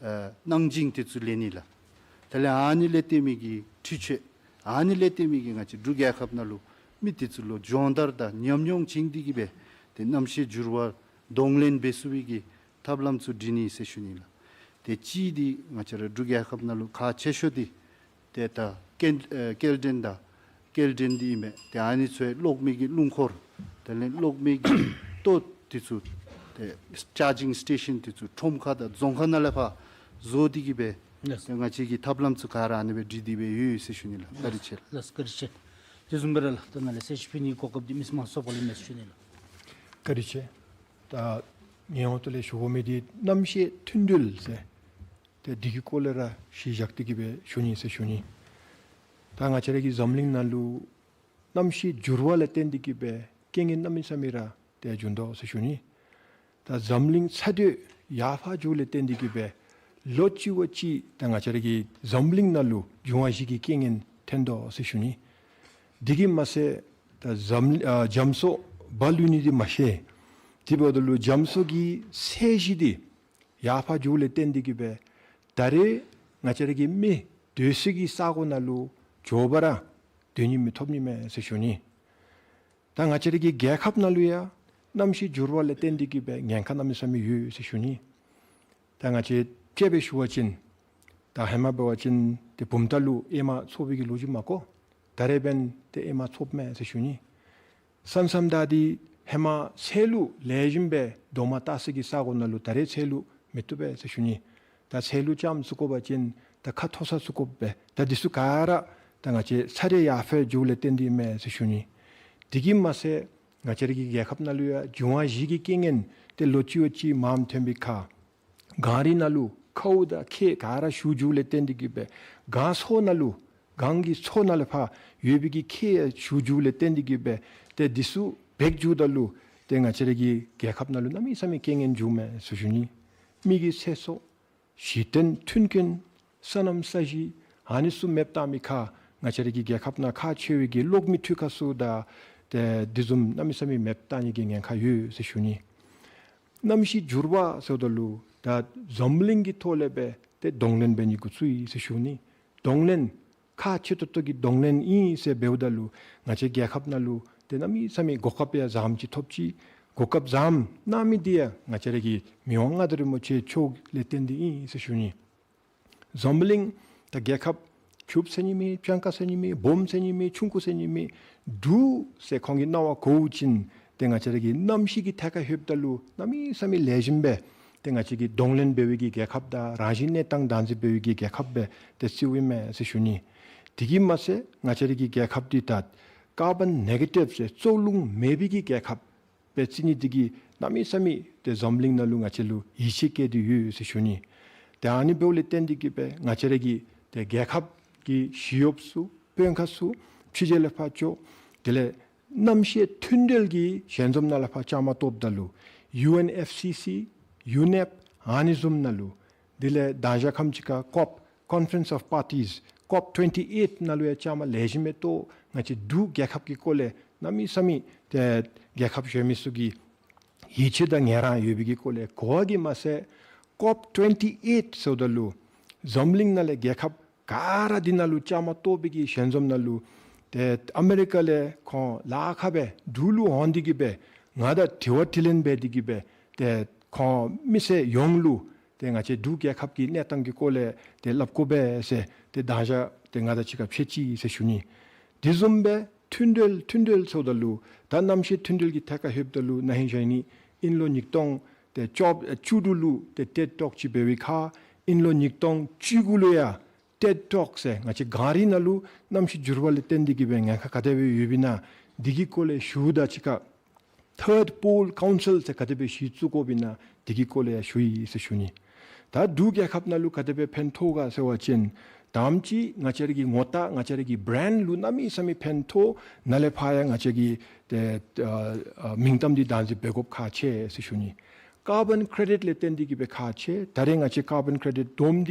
ཨ་གནང་སྦྱིན་དེ་ཚུ་ལེན་ནི་ལགས། དེ་ལས་ཨ་ནི་ལས་བརྟེན་མི་གི་འཕྲུལ་ཆས་ཨ་ནི་ལས་བརྟེན་མི་གི་ང་བཅས་འབྲུག་རྒྱལ་ཁབ་ནང་ལུ་མི་དེ་ཚུ་ལུ་སྦྱོང་བརྡར་དང་ཉམས་མྱོང་བྱིན་ཏེ་གི་སྦེ་ཏེ་གནམ་གཤིས་འགྱུར་བ་གདོང་ལེན་འབད་ཚུགས་པའི་གི་ཐབས་ལམ་ཚུ་སྒྲིག་ནི་ཟེར་ཞུ་ནི་ལགས། ཏེ་གཅིག་འདི་ང་བཅས་ར་འབྲུག་རྒྱལ་ཁབ་ནང་ལུ་ཁག་ཆེ་ཤོས་འདི་ཏེ་ད་སྐྱེལ་ཨེ་སྐྱེལ་འདྲེན་དང་སྐྱེལ་འདྲེན་འདི་ཨིན་མས། ཏེ་ཨ་ནི་ཚུ་གློག་མེ་གི་རླུང་འཁོར་དེ་ལས་གློག་མེ་གི་ཏོག་དེ་ཚུ་ཏེ་ཅར་ཇིང་སི་ཊེ་ཤཱན་དེ་ཚུ་ཁྲོམ་ཁ་དང་རྫོང་ཁ་ནང་ལས་ཕར་བཟོ་སྟེ་གི་སྦེ་ལགས། ཏེ་ང་བཅས་ཀྱིས་ཐབས་ལམ་ཚུ་ག་ར་ཨ་ནི་སྦེ་སྒྲིག་སྟེ་སྦེ་ཡོད་ཟེར་ཞུ་ནི་ལགས། བཀའ་དྲིན་ཆེ་ལགས། ལགས་བཀའ་དྲིན་ཆེ། དེ་བཟུམ་སྦེ་ར་ལགས་ད་ནཱ་ལས་གསལ་བཤད་ཕུལ་ནི་གོ་སྐབས་འདི་མི་སེར་དམངས་གཙོ་འོག་ལས་མས་ཟེར་ཞུ་ནི་ལགས། བཀའ་དྲིན་ཆེ། ད་ངེའི་ཧོངས་ལས་ཞུ་དགོ་མི་འདི་གནམ་གཤིས་མཐུན་སྒྲིལ་ཟེར་ཏེ་འདི་གི་སྐོར་ལས་ར་གཞི་བཞག་སྟེ་གི་སྦེ་ཞུ་ནི་ཟེར་ཞུ་ནི། ད་ང་བཅས་ར་གི་འཛམ་གླིང་ནང་ལུ་གནམ་གཤིས་འགྱུར་བ་ལས་བརྟེན་ཏེ་གི་སྦེ་རྐྱེན་ངན་གནམ་མེད་ས་མེད་ར་ཏེ་འབྱུང་དོ་ཟེར་ཞུ་ནི། ད་འཛམ་གླིང་ཚ་དྲོད་ཡར་འཕར་འགྱོཝ་ལས་བརྟེན་ཏེ་གི་སྦེ་ལོ་གཅིག་བ་གཅིག་ད་ང་བཅས་ར་གི་འཛམ་གླིང་ནང་ལུ་འབྱུང་བ་བཞི་གི་རྐྱེན་ངན་ཐོན་དོ་ཟེར་ཞུ་ནི། འདི་གིས་མ་ཚད་ད་འཛམ་ཨ་རྒྱ་མཚོ་འབབ་ལུས་ནི་འདི་མ་ཤེས། དེ་འབདཝ་ད་ལུ་རྒྱ་མཚོ་གི་ཚད་གཞི་འདི་ཡར་འཕར་འགྱོཝ་ལས་བརྟེན་ཏེ་གི་སྦེ་ད་རེས་ང་བཅས་ར་གི་མི་སྡོད་སའི་གི་ས་གོ་ནང་ལུ་མགྱོགས་པ་ར་སྡོད་ནི་མི་ཐོབ་ནི་མས་ཟེར་ཞུ་ནི། ད་ང་བཅས་ར་གི་རྒྱལ་ཁབ་ནང་ལུ་ཡང་གནམ་གཤིས་འགྱུར་བ་ལས་བརྟེན་ཏེ་གི་སྦེ་ཉེན་ཁ་གནམ་མེད་ས་མེད་ཡོད་ཟེར་ཞུ་ནི། ད་ང་བཅས་དཔྱེ་སྦེ་ཞུ་བ་ཅིན་ད་ཧེ་མ་འབད་བ་ཅིན་ཏེ་བུམ་ཐང་ལུ་ཨེ་མ་འཚོ་བའི་གི་ལོ་རྒྱུས་མ་གོ། ད་རེས་འབདན་ཏེ་ཨེ་མ་འཚོཝ་མས་ཟེར་ཞུ་ནི། ས་མཚམས་ད་འདི་ཧེ་མ་ཚལ་ལུ་ལེགས་ཤོམ་སྦེ་རྡོག་མ་བཏགས་སའི་གི་ས་གོ་ནང་ལུ་ད་རེས་ཚལ་ལུ་མི་བཏུབ་པས་ཟེར་ཞུ་ནི། ད་ཚལ་ལུ་ལྕངམ་བཙུགས་དགོ་པ་ཅིན་ད་ཁ་མཐོ་ས་བཙུགས་དགོ་པས། ད་འདི་ཚུ་ག་ར་ད་ང་བཅས་ཚ་དྲོད་ཡར་འཕར་འགྱོཝ་ལས་བརྟེན་ཏེ་མས་ཟེར་ཞུ་ནི། དེ་གིས་མ་ཚད་ང་བཅས་ར་གི་རྒྱལ་ཁབ་ནང་ལུ་ཡང་འབྱུང་བ་བཞི་གི་རྐྱེན་ངན་ཏེ་ལོ་གཅིག་བ་གཅིག་མངམ་ཐོན་པའི་ཁར་གངས་རི་ནང་ལུ་ཁཝ་དང་ཁྱེགས་ག་ར་ཞུ་འགྱོཝ་ལས་བརྟེན་ཏེ་གི་སྦེ་གངས་མཚོ་ནང་ལུ་གངས་ཀྱི་མཚོ་ནང་ལས་ཕར་ཡོད་པའི་གི་ཁྱེགས་ཡང་ཞུ་འགྱོཝ་ལས་བརྟེན་ཏེ་གི་སྦེ་ཏེ་འདི་ཚུ་འབད་འགྱོཝ་ད་ལུ་ཏེ་ང་བཅས་ར་གི་རྒྱལ་ཁབ་ནང་ལུ་གནམ་མེད་ས་མེད་རྐྱེན་ངན་འབྱུངམ་མས་ཟེར་ཞུ་ནི། མི་གི་ཚེ་སྲོག་གཞི་རྟེན་མཐུན་རྐྱེན་སོ་ནམ་ས་གཞི་ཨ་ནི་ཚུ་མེདཔ་བཏང་མི་ཁར་ང་བཅས་ར་གི་རྒྱལ་ཁབ་ནང་ཁག་ཆེ་བའི་གི་གློག་མེ་འཕྲུལ་ཁང་ཚུ་དང་ཏེ་དེ་བཟུམ་གནམ་མེད་ས་མེད་མེདཔ་བཏང་ནི་གི་ཉེན་ཁ་ཡོད་ཟེར་ཞུ་ནི། གནམ་གཤིས་འགྱུར་བ་ཟེརཝ་ད་ལུ་ད་འཛམ་གླིང་གི་ཐོག་ལས་སྦེ་ཏེ་གདོང་ལེན་འབད་ནི་འགོ་བཙུགས་ཡི་ཟེར་ཞུ་ནི། གདོང་ལེན་ཁག་ཆེ་ཏོག་ཏོ་གི་གདོང་ལེན་ཨིན་ཟེར་འབདཝ་ད་ལུ་ང་བཅས་རྒྱལ་ཁབ་ནང་ལུ་ཏེ་གནམ་མེད་ས་མེད་གོ་སྐབས་ཡང་བཟངམ་ཅིག་ཐོབ་ཅི། གོ་སྐབས་བཟངམ་གནང་མི་འདི་ཡང་ང་བཅས་ར་གི་མི་དབང་མངའ་བདག་རིན་པོ་ཆེ་མཆོག་ལས་བརྟེན་ཏེ་ཨིན་ཟེར་ཞུ་ནི། འཛམ་གླིང་ད་རྒྱལ་ཁབ་ཕྱུགཔོ་ཟེར་ནི་མེད། གྱངས་ཁ་ཟེར་ནི་མེད། སྦོམ་ཟེར་ནི་མེད། ཆུང་ཀུ་ཟེར་ནི་མེད། འབྲུག་ཟེར་ཁོང་གི་སྣང་བ་གོཝ་ཅིན་ཏེ་ང་བཅས་ར་གི་གནམ་གཤིས་ཀྱི་ཐད་ཁར་ལྷོདཔ་ད་ལུ་གནམ་མེད་ས་མེད་ལེགས་ཤོམ་སྦེ་ཏེ་ང་བཅས་ཀྱིས་གདོང་ལེན་འབད་བའི་གི་རྒྱལ་ཁབ་དང་རང་བཞིན་གནས་སྟངས་བདག་འཛིན་འབད་བའི་གི་རྒྱལ་ཁབ་སྦེ་ཏེ་བརྩིཝ་ཨིན་མས་ཟེར་ཞུ་ནི། དེ་གིས་མ་ཚད་ང་བཅས་ར་གི་རྒྱལ་ཁབ་འདི་ད་ཀར་བཱོན་ནེ་གེ་ཊིབ་ཟེར་བཙོག་རླུང་མེད་པའི་གི་རྒྱལ་ཁབ་སྦེ་བརྩི་ནི་འདི་གིས་གནམ་མེད་ས་མེད་ཏེ་འཛམ་གླིང་ནང་ལུ་ང་བཅས་ལུ་ཡིད་ཆེས་བསྐྱེད་དེ་ཡོད་ཟེར་ཞུ་ནི། ཏེ་ཨ་ནི་འབདཝ་ལས་བརྟེན་ཏེ་གི་སྦེ་ང་བཅས་ར་གི་ཏེ་རྒྱལ་ཁབ་ཀྱི་ཞི་གཡོགཔ་ཚུ་དཔོན་ཁག་ཚུ་ཕྱི་རྒྱལ་ལས་ཕར་འགྱོ། དེ་ལས་གནམ་གཤིས་མཐུན་སྒྲིལ་གྱི་ཞལ་འཛོམས་ནང་ལས་ཕར་བཅའ་མར་གཏོགསཔ་ད་ལུ་ཡུ་ཨེན་ཨེཕ་སི་སི་ཡུ་ནེབ་ཨ་ནི་བཟུམ་ནང་ལུ། དེ་ལས་མདང་ཞག་ཁམས་ཅིག་ཁར་ཀོབ་Conference of Parties ཀོབ་ཊུ་ཝེན་ཊི་ཨེཊ་ནང་ལུ་ཡང་བཅའ་མར་ལེགས་ཤོམ་སྦེ་གཏོགས། ང་བཅས་འབྲུག་རྒྱལ་ཁབ་ཀྱི་སྐོར་ལས་གནམ་མེད་ས་མེད་ཏེ་རྒྱལ་ཁབ་གཞན་མི་ཚུ་གི་ཡིད་ཆེས་དང་ངལ་རངས་ཡོད་པའི་གི་སྐོར་ལས་གོ་བ་གིས་མ་ཚད་ཀོབ་ཊུ་ཝེན་ཊི་ཨེཊ་ཟེརཝ་ད་ལུ་འཛམ་གླིང་ནང་ལས་རྒྱལ་ཁབ་ག་ར་འདི་ནང་ལུ་བཅའ་མར་གཏོགས་པའི་གི་ཞལ་འཛོམས་ནང་ལུ་ཏེ་ཨ་མེ་རི་ཀ་ལས་ཁོང་ལཱ་ཁག་སྦེ་འབྲུག་ལུ་འོང་སྟེ་གི་སྦེ་ང་དང་དྲི་བ་དྲིས་ལན་འབད་དེ་གི་སྦེ་ཏེ་ཁོང་མི་སེར་ཡོངས་ལུ་ཏེ་ང་བཅས་འབྲུག་རྒྱལ་ཁབ་ཀྱི་གནས་སྟངས་ཀྱི་སྐོར་ལས་ཏེ་སླབ་དགོ་པས་ཟེར་ཏེ་མདང་ཞག་ཏེ་ང་དང་གཅིག་ཁར་ཕྱད་ཅི་ཟེར་ཞུ་ནི། དེ་བཟུམ་སྦེ་མཐུན་སྒྲིལ་མཐུན་སྒྲིལ་ཟེརཝ་ད་ལུ་ད་གནམ་གཤིས་མཐུན་སྒྲིལ་གྱི་ཐད་ཁར་ལྷོདཔ་ད་ལུ་ན་ཧིང་གཞེས་ནིང་དབྱིན་ལོ་ཉིས་སྟོང་ཏེ་བཅོ་བཅུ་དྲུག་ལུ་ཏེ་ཊེཌ་ཊོཀ་ཅིག་འབད་བའི་ཁར་དབྱིན་ལོ་ཉིས་སྟོང་བཅུ་དགུ་ལུ་ཡང་ཊེཌ་ཊོཀ་ཟེར་ང་བཅས་གངས་རི་ནང་ལུ་གནམ་གཤིས་འགྱུར་བ་ལས་བརྟེན་ཏེ་གི་སྦེ་ཉེན་ཁ་ག་དེ་སྦེ་ཡོདཔ་ཨིན་ན་འདི་གི་སྐོར་ལས་ཞུཝ་དང་གཅིག་ཁར་ཐཱརཌ་པོལ་ཀའུན་སིལ་ཟེར་ག་དེ་སྦེ་གཞི་བཙུགས་དགོཔ་ཨིན་ན་འདི་གི་སྐོར་ལས་ཡང་ཞུ་ཡི་ཟེར་ཞུ་ནི། ད་འབྲུག་རྒྱལ་ཁབ་ནང་ལུ་ག་དེ་སྦེ་ཕན་ཐོགས་ག་ཟེར་བ་ཅིན་དང་པ་ཅིག་ང་བཅས་ར་གི་ངོ་རྟགས་ང་བཅས་ར་གི་བི་རེནཌ་ལུ་གནམ་མེད་ས་མེད་ཕན་ཐོགས། ནཱ་ལས་ཕར་ཡང་ང་བཅས་ཀྱི་ཏེ་ཨ་ཨ་མིང་གཏམ་འདི་བདག་འཛིན་འབད་དགོཔ་ཁག་ཆེ་ཟེར་ཞུ་ནི། ཀར་བཱན་ཀེ་རེ་ཌིཊ་ལས་བརྟེན་ཏེ་གི་སྦེ་ཁག་ཆེ། ད་རེས་ང་བཅས་ཀར་བཱན་ཀེ་རེ་ཌིཊ་བསྡོམས་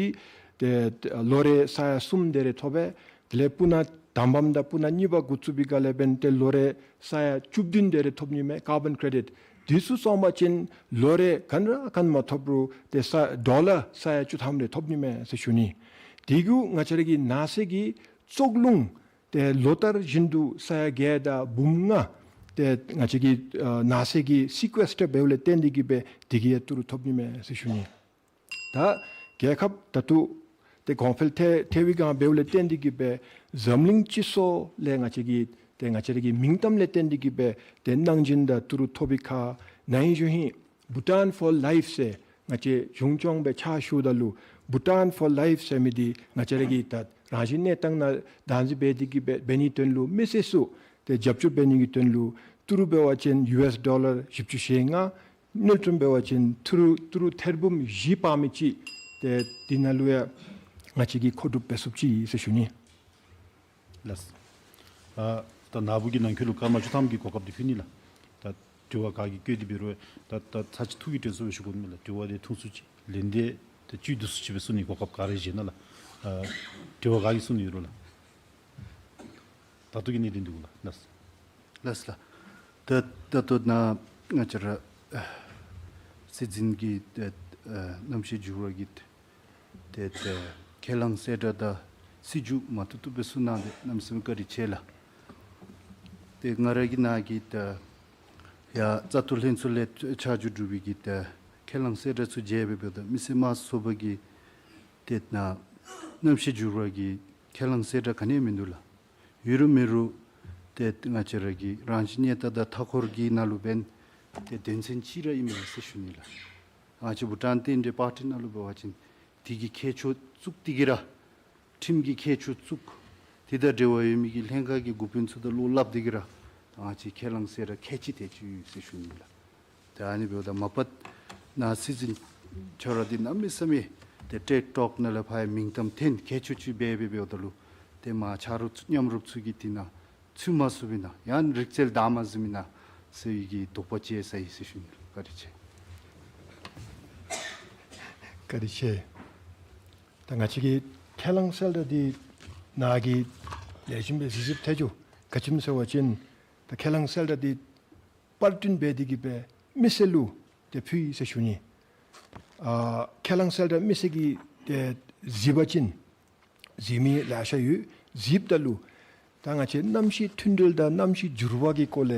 ཏེ་ཏེ་ལོ་རེ་ས་ཡ་གསུམ་དེ་རེ་ཐོབ་པས། དེ་ལས་སྤུ་ན་དང་པམ་དང་སྤུ་ན་གཉིས་པ་འགོ་བཙུགས་པའི་སྒང་ལས་འབདན་ཏེ་ལོ་རེ་ས་ཡ་བཅུ་བདུན་དེ་རེ་ཐོབ་ནི་མས་ཀར་བཱན་ཀེ་རེ་ཌིཊ། དེ་ཚུ་སོང་པ་ཅིན་ལོ་རེ་ག་ནི་ར་ག་ནི་མ་ཐོབ་རུང་ཏེ་ས་ཌོ་ལར་ས་ཡ་བཅུ་ཐམ་རེ་ཐོབ་ནི་མས་ཟེར་ཞུ་ནི། དེ་གུ་ང་བཅས་ར་གི་ནགས་ཚལ་གྱི་བཙོག་རླུང་ཏེ་ལོ་ལྟར་བཞིན་དུ་ས་ཡ་བརྒྱད་དང་འབུམ་ལྔ་ཏེ་ང་བཅས་ཀྱི་ཨ་ནགས་ཚལ་གྱིས་སི་ཀུ་ཨེསི་ཊར་འབདཝ་ལས་བརྟེན་ཏེ་གི་སྦེ་དེ་གིས་ཡང་ཏི་རུ་ཐོབ་ནི་མས་ཟེར་ཞུ་ནི། ད་རྒྱལ་ཁབ་ད་ལྟོ་ཏེ་གོང་འཕེལ་ཐལ་ཐལ་བའི་སྒང་འབདཝ་ལས་བརྟེན་ཏེ་གི་སྦེ་འཛམ་གླིང་སྤྱི་ཚོགས་ལས་ང་བཅས་ཀྱི་ཏེ་ང་བཅས་ར་གི་མིང་གཏམ་ལས་བརྟེན་ཏེ་གི་སྦེ་ཏེ་གནང་སྦྱིན་དང་ཏི་རུ་ཐོབ་པའི་ཁར་ནཱ་ཨིན་ཞུ་ཧིང་བྷུ་ཊཱན་ཕོར་ལའིཕ་ཟེར་ང་བཅས་གཞུང་སྐྱོང་སྦེ་ཕྱག་ཞུཝ་ད་ལུ་བྷུ་ཊཱན་ཕོར་ལའིཕ་ཟེར་མི་འདི་ང་བཅས་ར་གི་ད་རང་བཞིན་གནས་སྟངས་ནང་བདག་འཛིན་འབད་དེ་གི་སྦེ་འབད་ནིའི་དོན་ལུ་མི་སེར་ཚུ་ཏེ་རྒྱབ་སྐྱོར་འབད་ནི་གི་དོན་ལུ་ཏི་རུ་འབད་བ་ཅིན་ཡུ་ཨེསི་ཌོ་ལར་བཞི་བཅུ་ཞེ་ལྔ། དངུལ་ཀྲམ་འབད་བ་ཅིན་ཏི་རུ་ཏི་རུ་ཐེར་འབུམ་བཞི་སྤར་མི་ཅིག་ཏེ་འདི་ནང་ལུ་ཡང་ང་བཅས་ཀྱིས་མཁོ་སྒྲུབ་འབད་ཚུགསཔ་ཅིག་ཨིན་ཟེར་ཞུ་ནི། ལགས། ཨ་ད་ནཱ་བུ་གི་ནང་འཁོད་ལུ་སྐར་མ་བཅུ་ཐམ་གྱི་གོ་སྐབས་འདི་ཕུལ་ནི་ལགས། ད་དྲི་བ་ག་གི་བཀོད་དེ་འབད་རུང་ད་ད་ཚར་གཅིག་ཐུགས་ཀྱི་དྲན་གསོ་སྦེ་ཞུ་དགོ་མས་ལགས། དྲི་བ་འདི་ཐུང་སུ་ཅིག་ལན་འདི་ད་བཅུད་བསྡུ་སུ་ཅིག་སྦེ་གསུང་ནི་གོ་སྐབས་ག་ར་བཞེས་གནང་ལགས། ཨ་དྲི་བ་ག་གིས་གསུང་ནི་ཡོད་རུང་ལགས། ད་ལྟོ་གི་གནད་དོན་འདི་གུ་ལགས། ལགས། ལགས་ལགས། ད་ད་ལྟོ་ནཱ་ང་བཅས་ར་ཨ་སྲིད་འཛིན་གྱིས་ཏེ་ཨ་གནམ་གཤིས་འགྱུར་བ་གི་ཏེ་ཏེ་ཁས་བླངས་གསལ་བསྒྲགས་དང་སྲིད་བྱུས་མ་བཏུབ་བཏུབ་སྦེ་གསུངས་གནང་སྟེ་གནམ་མེད་ས་མེད་བཀའ་དྲིན་ཆེ་ལགས། ཏེ་ང་ར་གི་ནཱ་གི་ད་ཡ་བཙག་འཐུ་ལྷན་ཚོགས་ལས་ཆ་འཇོག་གྲུབ་པའི་གི་ད་ཁས་བླངས་གསལ་བསྒྲགས་ཚུ་མཇལ་བའི་འབདཝ་ད་མི་སེར་དམངས་གཙོ་ཚོགས་པ་གི་ཏེ་ནཱ་གནམ་གཤིས་འགྱུར་བ་གི་ཁས་བླངས་གསལ་བསྒྲགས་ག་ནི་ཡང་མིན་འདུག་ལགས། ཡོད་རུང་མེད་རུང་ཏེ་ང་བཅས་ར་གི་རང་བཞིན་གནས་སྟངས་དང་མཐའ་འཁོར་གྱི་ནང་ལུ་འབདན་ཏེ་དོན་ཚན་ཅིག་ར་ཨིན་མས་ཟེར་ཞུ་ནི་ལགས། ང་བཅས་བྷུ་ཊཱན་རྟེན་འབྲེལ་པར་ཊི་ནང་ལུ་འབད་བ་ཅིན་དེ་གི་ཁྱད་ཆོས་བཙུགས་ཏེ་གི་ར་ཁྲིམས་ཀྱི་ཁྱད་ཆོས་བཙུགས། དེ་དང་འབྲེལ་བ་ཡོད་མི་གི་ལྷན་ཁག་གི་འགོ་དཔོན་ཚུ་དང་བློ་སླབ་སྟེ་གི་ར་ང་བཅས་ཁས་བླངས་གསལ་བསྒྲགས་གལ་ཆེ་ཏོག་ཏོ་ཡོད་ཟེར་ཞུ་ནི་ལགས། ཏེ་ཨ་ནི་འབདཝ་ད་མ་པ་ནཱ་སྲིད་འཛིན་ཁྱོད་ར་འདི་གནམ་མེད་ས་མེད་ཏེ་ཊེཌ་ཊོཀ་ནང་ལས་ཕར་ཡང་མིང་གཏམ་ཐོན་ཁྱད་ཆོས་ཅིག་འབད་འབད་འབདཝ་ད་ལུ་ཏེ་མ་ཆ་རོགས་མཉམ་རོགས་ཚུ་གིས་འདི་ནང་ཚུད་མ་ཚུགས་པས་ན་ཡང་རིག་རྩལ་དར་མ་ཟུན་མས་ན་ཟེར་བའི་གི་དོགས་པ་ཅིག་ཡོད་ས་ཨིན་ཟེར་ཞུ་ནི་ལགས། བཀའ་དྲིན་ཆེ། བཀའ་དྲིན་ཆེ། ད་ང་བཅས་ཀྱི་ཁས་བླངས་གསལ་བསྒྲགས་འདི་ནཱ་གིས་ལེགས་ཤོམ་སྦེ་གཟིགས་གཟིགསཔ་ཐལ་འགྱོ། ག་ཅི་སྨོ་ཟེར་བ་ཅིན་ད་ཁས་བླངས་གསལ་བསྒྲགས་འདི་པར་སྐྲུན་འབད་དེ་གི་སྦེ་མི་སེར་ལུ་ཏེ་ཕུལ་ཡི་ཟེར་ཞུ་ནི། ཨ་ཁས་བླངས་གསལ་བསྒྲགས་མི་སེར་གྱིས་ཏེ་གཟིགས་པ་ཅིན་གཟིགས་མི་ལེ་ཤ་ཡོད། གཟིགསཔ་ད་ལུ་ད་ང་བཅས་གནམ་གཤིས་མཐུན་སྒྲིལ་དང་གནམ་གཤིས་འགྱུར་བ་གི་སྐོར་ལས་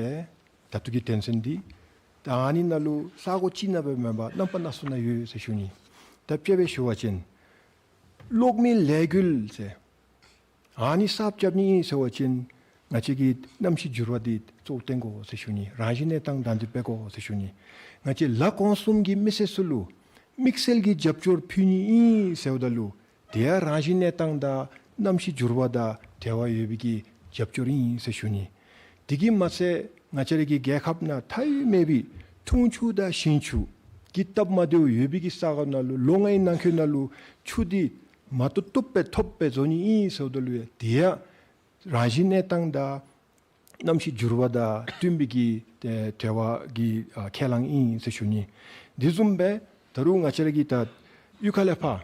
ད་ལྟོ་གི་དོན་ཚན་འདི་ད་ཨ་ནི་ནང་ལུ་ས་གོ་གཅིག་ནང་སྦེ་མེན་པར་རྣམ་པ་སྣ་ཚོགས་ནང་ཡོད་ཟེར་ཞུ་ནི། ད་དཔེ་སྦེ་ཞུ་བ་ཅིན་གློག་མེ་ལས་འགུལ་ཟེར་ཨ་ནི་གསརཔ་རྐྱབ་ནི་ཨིན་ཟེར་བ་ཅིན་ང་བཅས་ཀྱིས་གནམ་གཤིས་འགྱུར་བ་འདི་གཙོ་བོ་བཏོན་དགོ་ཟེར་ཞུ་ནི། རང་བཞིན་གནས་སྟངས་བདག་འཛིན་འབད་དགོ་ཟེར་ཞུ་ནི། ང་བཅས་ལ་གོང་གསུམ་གྱི་མི་སེར་ཚུ་ལུ་དམིགས་བསལ་གྱི་རྒྱབ་སྐྱོར་ཕུལ་ནི་ཨིན་ཟེརཝ་ད་ལུ་དེ་ཡང་རང་བཞིན་གནས་སྟངས་དང་གནམ་གཤིས་འགྱུར་བ་དང་འབྲེལ་བ་ཡོད་པའི་གི་རྒྱབ་སྐྱོར་ཨིན་ཟེར་ཞུ་ནི། དེ་གིས་མ་ཚད་ང་བཅས་ར་གི་རྒྱལ་ཁབ་ནང་མཐའ་དབུས་མེད་པའི་འཐུང་ཆུ་དང་ཞིང་ཆུ་གི་སྟབས་མ་བདེཝ་ཡོད་པའི་གི་ས་གོ་ནང་ལུ་ལོ་ལྔའི་ནང་འཁོད་ནང་ལུ་ཆུ་འདི་མ་བཏུབ་བཏུབ་སྦེ་ཐོབ་སྦེ་བཟོ་ནི་ཨིན་ཟེརཝ་ད་ལུ་ཡང་དེ་ཡང་རང་བཞིན་གནས་སྟངས་དང་གནམ་གཤིས་འགྱུར་བ་དང་བསྟུན་པའི་གི་ཏེ་འབྲེལ་བ་གི་ཨ་ཁས་བླངས་ཨིན་ཟེར་ཞུ་ནི། དེ་བཟུམ་སྦེ་ད་རུང་ང་བཅས་ར་གི་ད་གཡུས་ཁ་ལས་ཕར་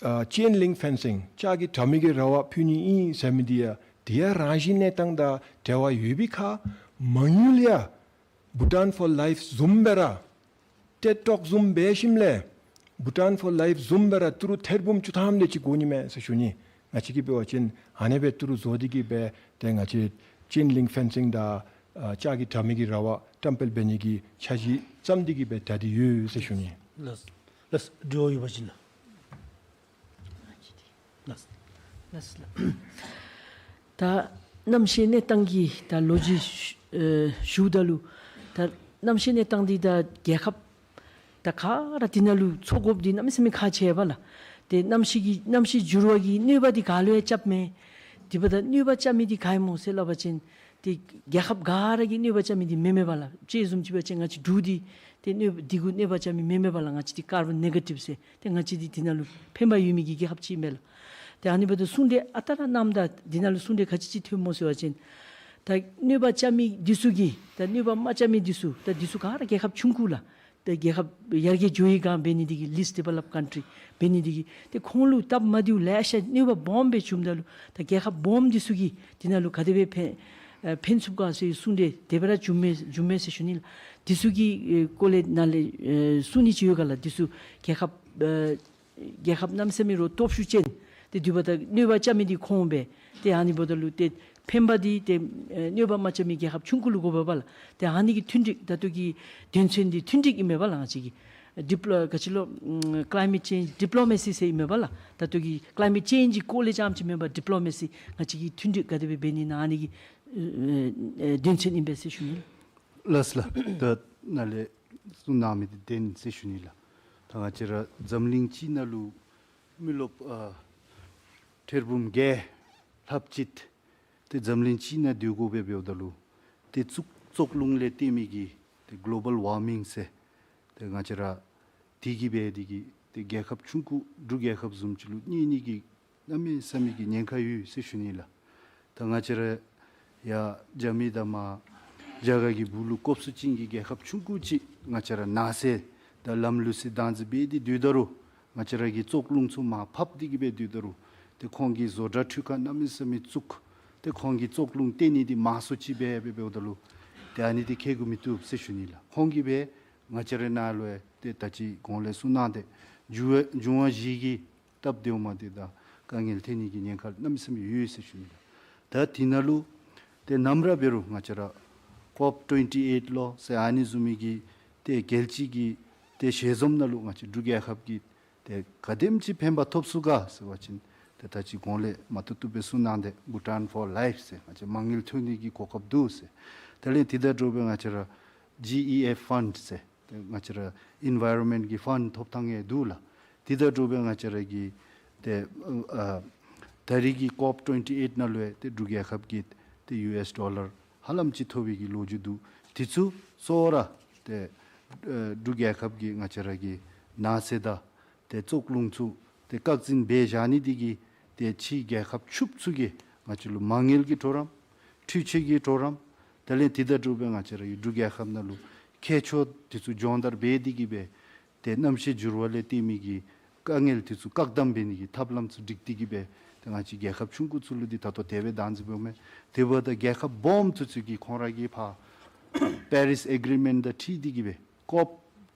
ཨ་ཅེན་ལིང་ཕེན་སིང་ལྕགས་ཀྱི་དྲ་མིག་གི་ར་བ་ཕུལ་ནི་ཨིན་ཟེར་མི་འདི་ཡང་དེ་ཡང་རང་བཞིན་གནས་སྟངས་དང་འབྲེལ་བ་ཡོད་པའི་ཁར་མ་དངུལ་ཡང་བྷུ་ཊཱན་ཕོར་ལའིཕ་བཟུམ་སྦེ་ར་ཊེཌ་ཊོཀ་བཟུམ་འབད་ཞིནམ་ལས་བྷུ་ཊཱན་ཕོར་ལའིཕ་བཟུམ་སྦེ་ར་ཏི་རུ་ཐེར་འབུམ་བཅུ་ཐམ་དེ་ཅིག་དགོ་ནི་མས་ཟེར་ཞུ་ནི། ང་བཅས་ཀྱིས་འབད་བ་ཅིན་ཨ་ནེ་སྦེ་ཏི་རུ་བཟོ་སྟེ་གི་སྦེ་ཏེ་ང་བཅས་ཅེན་ལིང་ཕེན་སིང་དང་ཨ་ལྕགས་ཀྱི་དྲ་མིག་གི་ར་བ་བཀྲམ་སྤེལ་འབད་ནི་གི་འཆར་གཞི་བརྩམས་ཏེ་གི་སྦེ་ད་འདི་ཡོད་ཟེར་ཞུ་ནི། ལགས། ལགས། དྲི་བ་ཡོད་པ་ཅིན་ལགས། ལགས། ལགས་ལགས། ད་གནམ་གཤིས་གནས་སྟངས་ཀྱི་ད་ལོ་རྒྱུས་ཞུ་ཨེ་ཞུཝ་ད་ལུ་ད་གནམ་གཤིས་གནས་སྟངས་འདི་ད་རྒྱལ་ཁབ་ད་ག་ར་འདི་ནང་ལུ་ཚོགས་དགོཔ་འདི་གནམ་མེད་ས་མེད་ཁག་ཆེ་བས་ལགས། ཏེ་གནམ་གཤིས་ཀྱི་གནམ་གཤིས་འགྱུར་བ་གི་གནོད་པ་འདི་ག་ལུ་ཡང་རྐྱབ་མེད། དེ་འབདཝ་ད་གནོད་པ་རྐྱབ་མི་འདི་ག་ཨིན་སྨོ་ཟེར་སླབ་པ་ཅིན་ཏེ་རྒྱལ་ཁབ་ག་ར་གིས་གནོད་པ་རྐྱབ་མི་འདི་མེན་མེན་པས་ལགས། དཔྱེ་བཟུམ་ཅིག་འབད་བ་ཅིན་ང་བཅས་འབྲུག་འདི་ཏེ་གནོད་འདི་གུ་གནོད་པ་རྐྱབ་མི་མེན་མེན་པས་ལགས། ང་བཅས་འདི་ཀར་བཱན་ནེ་གེ་ཊིབ་ཟེར་ཏེ་ང་བཅས་འདི་འདི་ནང་ལུ་ཕན་པ་ཡོད་མི་གི་རྒྱལ་ཁབ་ཅིག་ཨིན་མས་ལགས། ཏེ་ཨ་ནི་འབདཝ་ད་གསུང་གྲོས་ཨ་རྟག་ར་གནངམ་ད་འདི་ནང་ལུ་གསུང་གྲོས་ག་ཅི་ཅིག་ཐོནམ་སྨོ་ཟེར་བ་ཅིན་ད་གནོད་པ་རྐྱབ་མི་འདི་ཚུ་གིས་ད་གནོད་པ་མ་རྐྱབ་མི་འདི་ཚུ་ད་འདི་ཚུ་ག་ར་རྒྱལ་ཁབ་ཆུང་ཀུ་ལགས། ཏེ་རྒྱལ་ཁབ་ཡར་རྒྱས་འགྱོ་བའི་སྒང་འབད་ནི་འདི་གིས་ལིསཊ་ཌི་ཝེ་ལོབ་ཀཱན་ཊི་རི་འབད་ནི་འདི་གིས་ཏེ་ཁོང་ལུ་སྟབས་མ་བདེཝ་ལེ་ཤ་གནོད་པ་སྦོམ་སྦེ་བྱུངམ་ད་ལུ་ད་རྒྱལ་ཁབ་སྦོམ་འདི་ཚུ་གིས་འདི་ནང་ལུ་ག་དེ་སྦེ་ཕན་ཨེ་ཕན་ཚུགས་ག་ཟེར་གསུང་གྲོས་དེ་སྦེ་ར་བྱུངམ་མས་བྱུངམ་མས་ཟེར་ཞུ་ནི་ལགས། འདི་ཚུ་གི་ཨེ་སྐོར་ལས་ནཱ་ལས་ཨེ་གསུང་ནི་ཅིག་ཡོད་ག་ལགས། འདི་ཚུ་རྒྱལ་ཁབ་ཨེ་རྒྱལ་ཁབ་གནམ་མེད་ས་མེད་རོགས་སྟོབས་ཤུགས་ཅན་ཏེ་དུས་པ་ད་གནོད་པ་རྐྱབ་མི་འདི་ཁོང་སྦེ་ཏེ་ཨ་ནི་འབདཝ་ད་ལུ་ཏེ་ཕན་པ་འདི་ཏེ་ཨེ་གནོད་པ་མ་རྐྱབ་མི་རྒྱལ་ཁབ་ཆུང་ཀུ་ལུ་དགོ་པས་པ་ལགས། ཏེ་ཨ་ནི་གི་མཐུན་འགྲིག་ད་ལྟོ་གི་དོན་ཚན་འདི་མཐུན་འགྲིག་ཨིན་མས་པ་ལགས། ང་བཅས་ཀྱི་ཌི་པི་ལོ་ག་ཅི་ལོ་ཨམ་ཀ་ལའི་མེཊ་ཅེནཇ་ཌི་པི་ལོ་མེ་སི་ཟེར་ཨིན་མས་པ་ལགས། ད་ལྟོ་གི་ཀ་ལའི་མེཊ་ཅེནཇ་གི་སྐོར་ལས་རྐྱངམ་ཅིག་མེན་པར་ཌི་པི་ལོ་མེ་སི་ང་བཅས་ཀྱིས་མཐུན་འགྲིག་ག་དེ་སྦེ་འབད་ནི་ཨིན་ན་ཨ་ནི་གི་ཨེ་ཨེ་དོན་ཚན་ཨིན་པས་ཟེར་ཞུ་ནི་ལགས། ལགས་ལགས། ད་ནཱ་ལས་གསུང་གནང་མི་འདི་བདེན་ཟེར་ཞུ་ནི་ལགས། ད་ང་བཅས་ར་འཛམ་གླིང་སྤྱི་ནང་ལུ་མི་རློབས་ཨ་ཐེར་འབུམ་བརྒྱད་ལྷགཔ་ཅིག་ཏེ་འཛམ་གླིང་སྤྱི་ནང་སྡོད་དགོ་པས། འབདཝ་ད་ལུ་ཏེ་བཙུགས་བཙོག་རླུང་ལས་བརྟེན་མི་གི་ཏེ་གོ་ལོ་བཱལ་ཝར་མིང་ཟེར་ཏེ་ང་བཅས་ར་དེ་གིས་འབད་དེ་གིས་ཏེ་རྒྱལ་ཁབ་ཆུང་ཀུ་འབྲུག་རྒྱལ་ཁབ་བཟུམ་ཅིག་ལུ་གནོད་ནི་གི་གནམ་མེད་ས་མེད་ཀྱི་ཉེན་ཁ་ཡོད་ཟེར་ཞུ་ནི་ལགས། ད་ང་བཅས་ར་ཡར་རྒྱ་མི་དང་མར་རྒྱ་གར་གྱི་སྦུག་ལུ་ཀོབ་སུ་ཅིན་གྱི་རྒྱལ་ཁབ་ཆུང་ཀུ་ཅིག་ང་བཅས་ར་ནགས་ཚལ་དང་ལམ་ལུགས་སྲོལ་བདག་འཛིན་འབད་དེ་སྡོད་ད་རུང་ང་བཅས་ར་གི་བཙོག་རླུང་ཚུ་མར་ཕབ་སྟེ་གིས་འབད་སྡོད་ད་རུང་ཏེ་ཁོང་གིས་བཟོ་གྲྭ་འཕྲུལ་ཁང་གནམ་མེད་ས་མེད་བཙུགས། ཏེ་ཁོང་གིས་བཙོག་རླུང་བཏོན་ནི་འདི་མང་སུ་ཅིག་འབད་འབད་འབདཝ་ད་ལུ་ཏེ་ཨ་ནི་འདི་ཁེ་གུ་མི་བཏུབ་ཟེར་ཞུ་ནི་ལགས། ཁོང་གིས་འབད་ང་བཅས་ར་ནཱ་ལུ་ཡང་ཏེ་ད་ཅི་གོང་ལས་གསུང་གནང་སྟེ་འབྱུང་བ་འབྱུང་བ་བཞི་གི་སྟབས་བདེཝ་མ་བདེཝ་དང་དཀའ་ངལ་ཐོན་ནི་གི་ཉེན་ཁ་གནམ་མེད་ས་མེད་ཡོད་ཟེར་ཞུ་ནི་ལགས། ད་དེ་ནང་ལུ་ཏེ་ནམ་ར་འབད་རུང་ང་བཅས་ར་ཀོབ་ཊུ་ཝེན་ཊི་ཨེཊ་ལོ་ཟེར་ཨ་ནི་བཟུམ་མའི་གི་ཏེ་རྒྱལ་སྤྱི་གི་ཏེ་ཞལ་འཛོམས་ནང་ལུ་ང་བཅས་འབྲུག་རྒྱལ་ཁབ་ཀྱིས་ཏེ་ག་དེམ་ཅིག་ཕན་པ་ཐོབ་ཚུགས་ག་ཟེར་བ་ཅིན་ཏེ་ད་ཅི་གོང་ལས་མ་བཏུབ་བཏུབ་སྦེ་གསུང་གནང་སྟེ་བྷུ་ཊཱན་ཕོར་ལའིཕ་ཟེར་ང་བཅས་མ་དངུལ་ཐོན་ནི་གི་གོ་སྐབས་འདུག་ཟེར། དེ་ལས་དེ་དང་འདྲཝ་སྦེ་ང་བཅས་ར་ཇི་ཨི་ཨེཕ་ཕཱནཌ་ཟེར་ཏེ་ང་བཅས་ར་ཨེན་ཝའི་རོན་མེནཊ་གི་ཕཱནཌ་ཐོབ་ཐངས་ཡང་འདུག་ལགས། དེ་དང་འདྲཝ་སྦེ་ང་བཅས་ར་གི་ཏེ་ཨ་ད་རེས་ཀྱི་ཀོབ་ཊུ་ཝེན་ཊི་ཨེཊ་ནང་ལུ་ཡང་ཏེ་འབྲུག་རྒྱལ་ཁབ་ཀྱིས་ཏེ་ཡུ་ཨེསི་ཌོ་ལར་ཧ་ལམ་ཅིག་ཐོབ་པའི་གི་ལོ་རྒྱུས་འདུག། དེ་ཚུ་གཙོ་བོ་ར་ཏེ་ཨ་འབྲུག་རྒྱལ་ཁབ་ཀྱིས་ང་བཅས་ར་གི་ནགས་ཚལ་དང་ཏེ་བཙོག་རླུང་ཚུ་ཏེ་བཀག་འཛིན་འབད་བཞག་ནི་འདི་གིས་ཏེ་ཕྱི་རྒྱལ་ཁབ་ཕྱུགཔོ་ཚུ་གིས་ང་བཅས་ལུ་མ་དངུལ་གྱི་གྲོགས་རམ་འཕྲུལ་ཆས་ཀྱི་གྲོགས་རམ་དེ་ལས་དེ་དང་འདྲཝ་སྦེ་ང་བཅས་ར་གི་འབྲུག་རྒྱལ་ཁབ་ནང་ལུ་མཁས་མཆོག་དེ་ཚུ་སྦྱོང་བརྡར་འབད་དེ་གིས་འབད་ཏེ་གནམ་གཤིས་འགྱུར་བ་ལས་བརྟེན་མི་གི་དཀའ་ངལ་དེ་ཚུ་བཀག་སྡོམ་འབད་ནི་གི་ཐབས་ལམ་ཚུ་སྒྲིག་སྟེ་གིས་འབད་ཏེ་ང་བཅས་རྒྱལ་ཁབ་ཆུང་ཀུ་ཚུ་ལུ་འདི་ད་ལྟོ་དེ་སྦེ་བདག་འཛིན་འབདཝ་མས། དེ་འབདཝ་ད་རྒྱལ་ཁབ་སྦོམ་ཚུ་ཚུ་གིས་ཁོང་ར་གི་ཕར་པེ་རིས་ཨེ་གི་རི་མེནཊ་དང་འཁྲིལ་ཏེ་གིས་འབད་ཀོབ་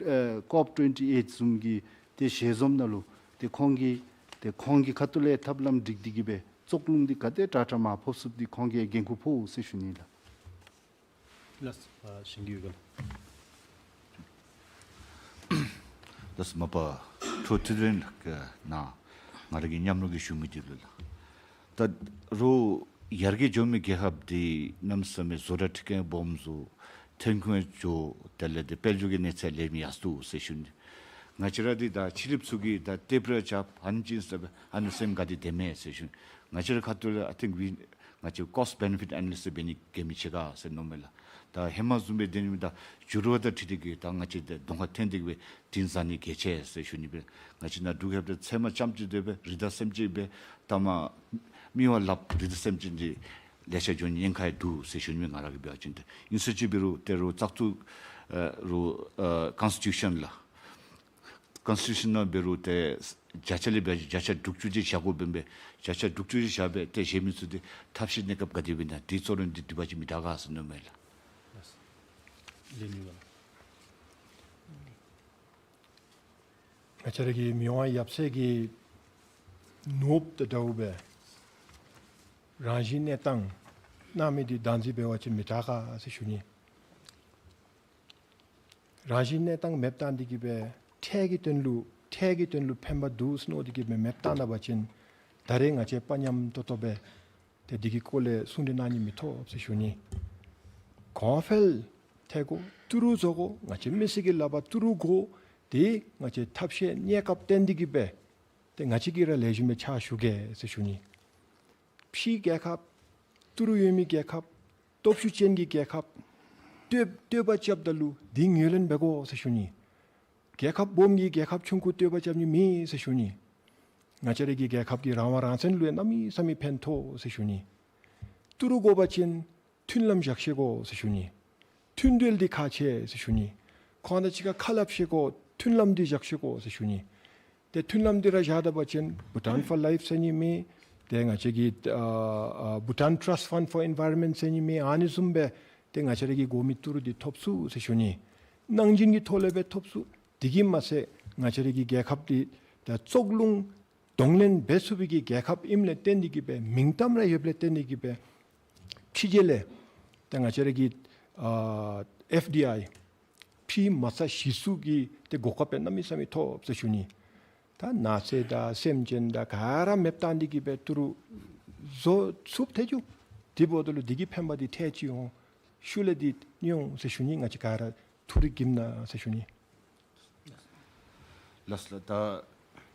ཨེ་ཀོབ་ཊུ་ཝེན་ཊི་ཨེཊ་བཟུམ་གྱི་ཏེ་ཞལ་འཛོམས་ནང་ལུ་ཏེ་ཁོང་གིས་ཏེ་ཁོང་གི་ཁ་ཐུག་ལས་ཐབས་ལམ་སྒྲིག་སྟེ་གིས་འབད་བཙོག་རླུང་འདི་ག་དེ་དྲག་དྲག་མར་ཕབ་ཚུགསཔ་འདི་ཁོང་གིས་འགན་ཁུར་ཕོག་ཟེར་ཞུ་ནི་ལགས། ལགས། ཨ་ཞིང་གི་ཡོད་ག་ལགས། ལགས་མ་པ་ཁྲོ་ཐུ་རེན་ལགས་ཀྱི་ནང་ང་ར་གི་མཉམ་རོགས་ཀྱིས་ཞུ་མི་འདི་ལུ་ལགས། ད་རུང་ཡར་རྒྱས་འགྱོ་མི་རྒྱལ་ཁབ་འདི་གནམ་མེད་ས་མེད་བཟོ་གྲྭ་འཕྲུལ་ཁང་སྦོམ་བཟོ་ཐོན་ཁུངས་འགྱོ་དེ་ལས་ཏེ་དཔལ་འབྱོར་གྱི་གནས་ཚད་ལེགས་ཤོམ་ཡར་སོང་ཟེར་ཞུ་ནི། ང་བཅས་ར་འདི་ད་ཕྱི་གླིངཔ་ཚུ་གིས་ད་ཏེ་པར་རྐྱབ་ཨ་ནི་ཅིག་ཟེར་སྦེ་ཨ་ནི་སེམས་དགའ་སྟེ་སྡོདཔ་མས་ཟེར་ཞུ་ནི། ང་བཅས་ར་ཁ་ཐུག་ལས་ཨའི་ཐིང་ཝི་ང་བཅས་ཀོསཊ་བེ་ནི་ཕིཊ་ཨེ་ན་ལི་སིསི་འབད་ནི་གལ་མི་ཆེ་ག་ཟེར་མནོཝ་མས་ལགས། ད་ཧེ་མ་བཟུམ་སྦེ་སྡོད་ནི་མེད། ད་འགྱུར་བ་དང་འཁྲིལ་ཏེ་གིས་ད་ང་བཅས་ད་གདོང་ཁར་འཐོན་ཏེ་གིས་སྦེ་དྲིན་གཟའ་ནི་གལ་ཆེ་ཟེར་ཞུ་ནི་སྦེ། ང་བཅས་ནཱ་འབྲུག་རྒྱལ་ཁབ་འདི་ཚལ་མ་རྐྱངམ་ཅིག་སྡོད་པས། རི་དྭགས་སེམས་ཅན་སྦེ་ད་མ་མི་དབང་ལགཔ་རི་དྭགས་སེམས་ཅན་འདི་ལེ་ཤ་འགྱོ་ནི་ཉེན་ཁ་ཡང་འདུག་ཟེར་ཞུ་ནི་མས། ང་ར་གིས་འབད་བ་ཅིན་ཏེ་ཨིན་སུ་ཅིག་འབད་རུང་ཏེ་རུང་བཙག་འཐུ་ཨ་རུང་ཨ་ཀོན་སི་ཊི་ཊུ་ཤཱན་ལགས། ཀོན་སི་ཊི་ཊུ་ཤཱན་ནང་འབད་རུང་ཏེ་བརྒྱ་ཆ་ལས་འབད་བརྒྱ་ཆ་དྲུག་ཅུ་ཅིག་བཞག་དགོཔ་འབད་བས། བརྒྱ་ཆ་དྲུག་ཅུ་ཅིག་བཞག་སྦེ་ཏེ་གཞན་མི་ཚུ་འདི་ཐབས་ཤེས་གནས་སྐབས་ག་དེ་སྦེ་ཨིན་ན་འདི་གཙོ་རིམ་འདི་སྒྲིག་པ་ཅིན་མི་དྲག་ག་ཟེར་མནོཝ་མས་ལགས། ང་བཅས་ར་གི་མི་དབང་ཡབ་སྲས་ཀྱི་ནོར་བུ་དང་འདྲཝ་སྦེ་རང་བཞིན་གནས་སྟངས་གནང་མི་འདི་བདག་འཛིན་འབད་བ་ཅིན་མི་དྲག་ག་ཟེར་ཞུ་ནི། རང་བཞིན་གནས་སྟངས་མེདཔ་བཏང་སྟེ་གིས་སྦེ་འཕྲལ་གྱི་དོན་ལུ་འཕྲལ་གྱི་དོན་ལུ་ཕན་པ་འདུག་མནོ་སྟེ་གིས་སྦེ་མེདཔ་བཏང་ད་པ་ཅིན་ད་རེས་ང་བཅས་དཔའ་ཉམས་ཏོག་ཏོ་སྦེ་ཏེ་འདི་གི་སྐོར་ལས་གསུང་གྲོས་གནང་ནི་མི་ཐོབ་ཟེར་ཞུ་ནི། གོང་འཕེལ་ཐལ་དགོ། ཏི་རུ་བཟོ་དགོ། ང་བཅས་མི་སེར་གྱི་ལག་པར་ཏི་རུ་དགོ། ཏེ་ང་བཅས་ཐབས་ཤེས་གནས་སྐབས་བརྟེན་ཏེ་གིས་སྦེ་ཏེ་ང་བཅས་ཀྱིས་ར་ལེགས་ཤོམ་སྦེ་ཕྱག་ཞུ་གེ་ཟེར་ཞུ་ནི། ཕྱིའི་རྒྱལ་ཁབ་ཏི་རུ་ཡོད་མི་རྒྱལ་ཁབ་སྟོབས་ཤུགས་ཅན་གྱི་རྒྱལ་ཁབ་བསྟོད་བསྟོད་པ་རྐྱབ་ད་ལུ་འདི་ངོས་ལེན་འབད་དགོ་ཟེར་ཞུ་ནི། རྒྱལ་ཁབ་སྦོམ་གྱིས་རྒྱལ་ཁབ་ཆུང་ཀུ་བསྟོད་པ་རྐྱབ་ནི་མེད་ཟེར་ཞུ་ནི། ང་བཅས་ར་གི་རྒྱལ་ཁབ་ཀྱི་རང་དབང་རང་བཙན་ལུ་ཡང་གནམ་མེད་ས་མེད་ཕན་ཐོགས་ཟེར་ཞུ་ནི། ཏི་རུ་དགོ་པ་ཅིན་མཐུན་ལམ་བཞག་ཤེས་དགོ་ཟེར་ཞུ་ནི། མཐུན་འབྲེལ་འདི་ཁག་ཆེ་ཟེར་ཞུ་ནི། ཁོང་དང་གཅིག་ཁར་ཁ་སླབ་ཤེས་དགོ། མཐུན་ལམ་འདི་བཞག་ཤེས་དགོ་ཟེར་ཞུ་ནི། ཏེ་མཐུན་ལམ་འདི་ར་བཞག་ད་པ་ཅིན་Bhutan for Life ཟེར་ནི་མེད། ཏེ་ང་བཅས་ཀྱི་ཨ་ཨ་Bhutan Trust Fund for Environment ཟེར་ནི་མེད། ཨ་ནི་བཟུམ་སྦེ་ཏེ་ང་བཅས་ར་གི་དགོ་མི་ཏི་རུ་འདི་ཐོབ་ཚུགས་ཟེར་ཞུ་ནི། ནང་བཞིན་གྱི་ཐོག་ལས་སྦེ་ཐོབ་ཚུགས། དེ་གིས་མ་ཚད་ང་བཅས་ར་གི་རྒྱལ་ཁབ་འདི་ད་བཙོག་རླུང་གདོང་ལེན་འབད་ཚུགས་པའི་གི་རྒྱལ་ཁབ་ཨིནམ་ལས་བརྟེན་ཏེ་གིས་སྦེ་མིང་གཏམ་ར་ཡོདཔ་ལས་བརྟེན་ཏེ་གིས་སྦེ་ཕྱི་རྒྱལ་ལས་ད་ང་བཅས་ར་གི་ཨ་ཨེཕ་ཌི་ཨའི་ཕྱིའི་མ་རྩ་གཞི་བཙུགས་ཀྱི་ཏེ་གོ་སྐབས་སྦེ་གནམ་མེད་ས་མེད་ཐོབ་ཟེར་ཞུ་ནི། ད་ནགས་ཚལ་དང་སེམས་ཅན་དང་ག་ར་མེདཔ་བཏང་སྟེ་གིས་སྦེ་ཏི་རུ་བཟོ་ཚུགསཔ་ཐལ་འགྱོ། དེ་འབདཝ་ད་ལུ་དེ་གི་ཕན་པ་འདི་ཐེངས་ཅིག་འོང་། ཤུལ་ལས་འདི་ནི་འོང་ཟེར་ཞུ་ནི། ང་བཅས་ག་ར་ཐུགས་རེ་བསྒྲིམ་གནང་ཟེར་ཞུ་ནི། ལགས་སོ་ལགས། ད་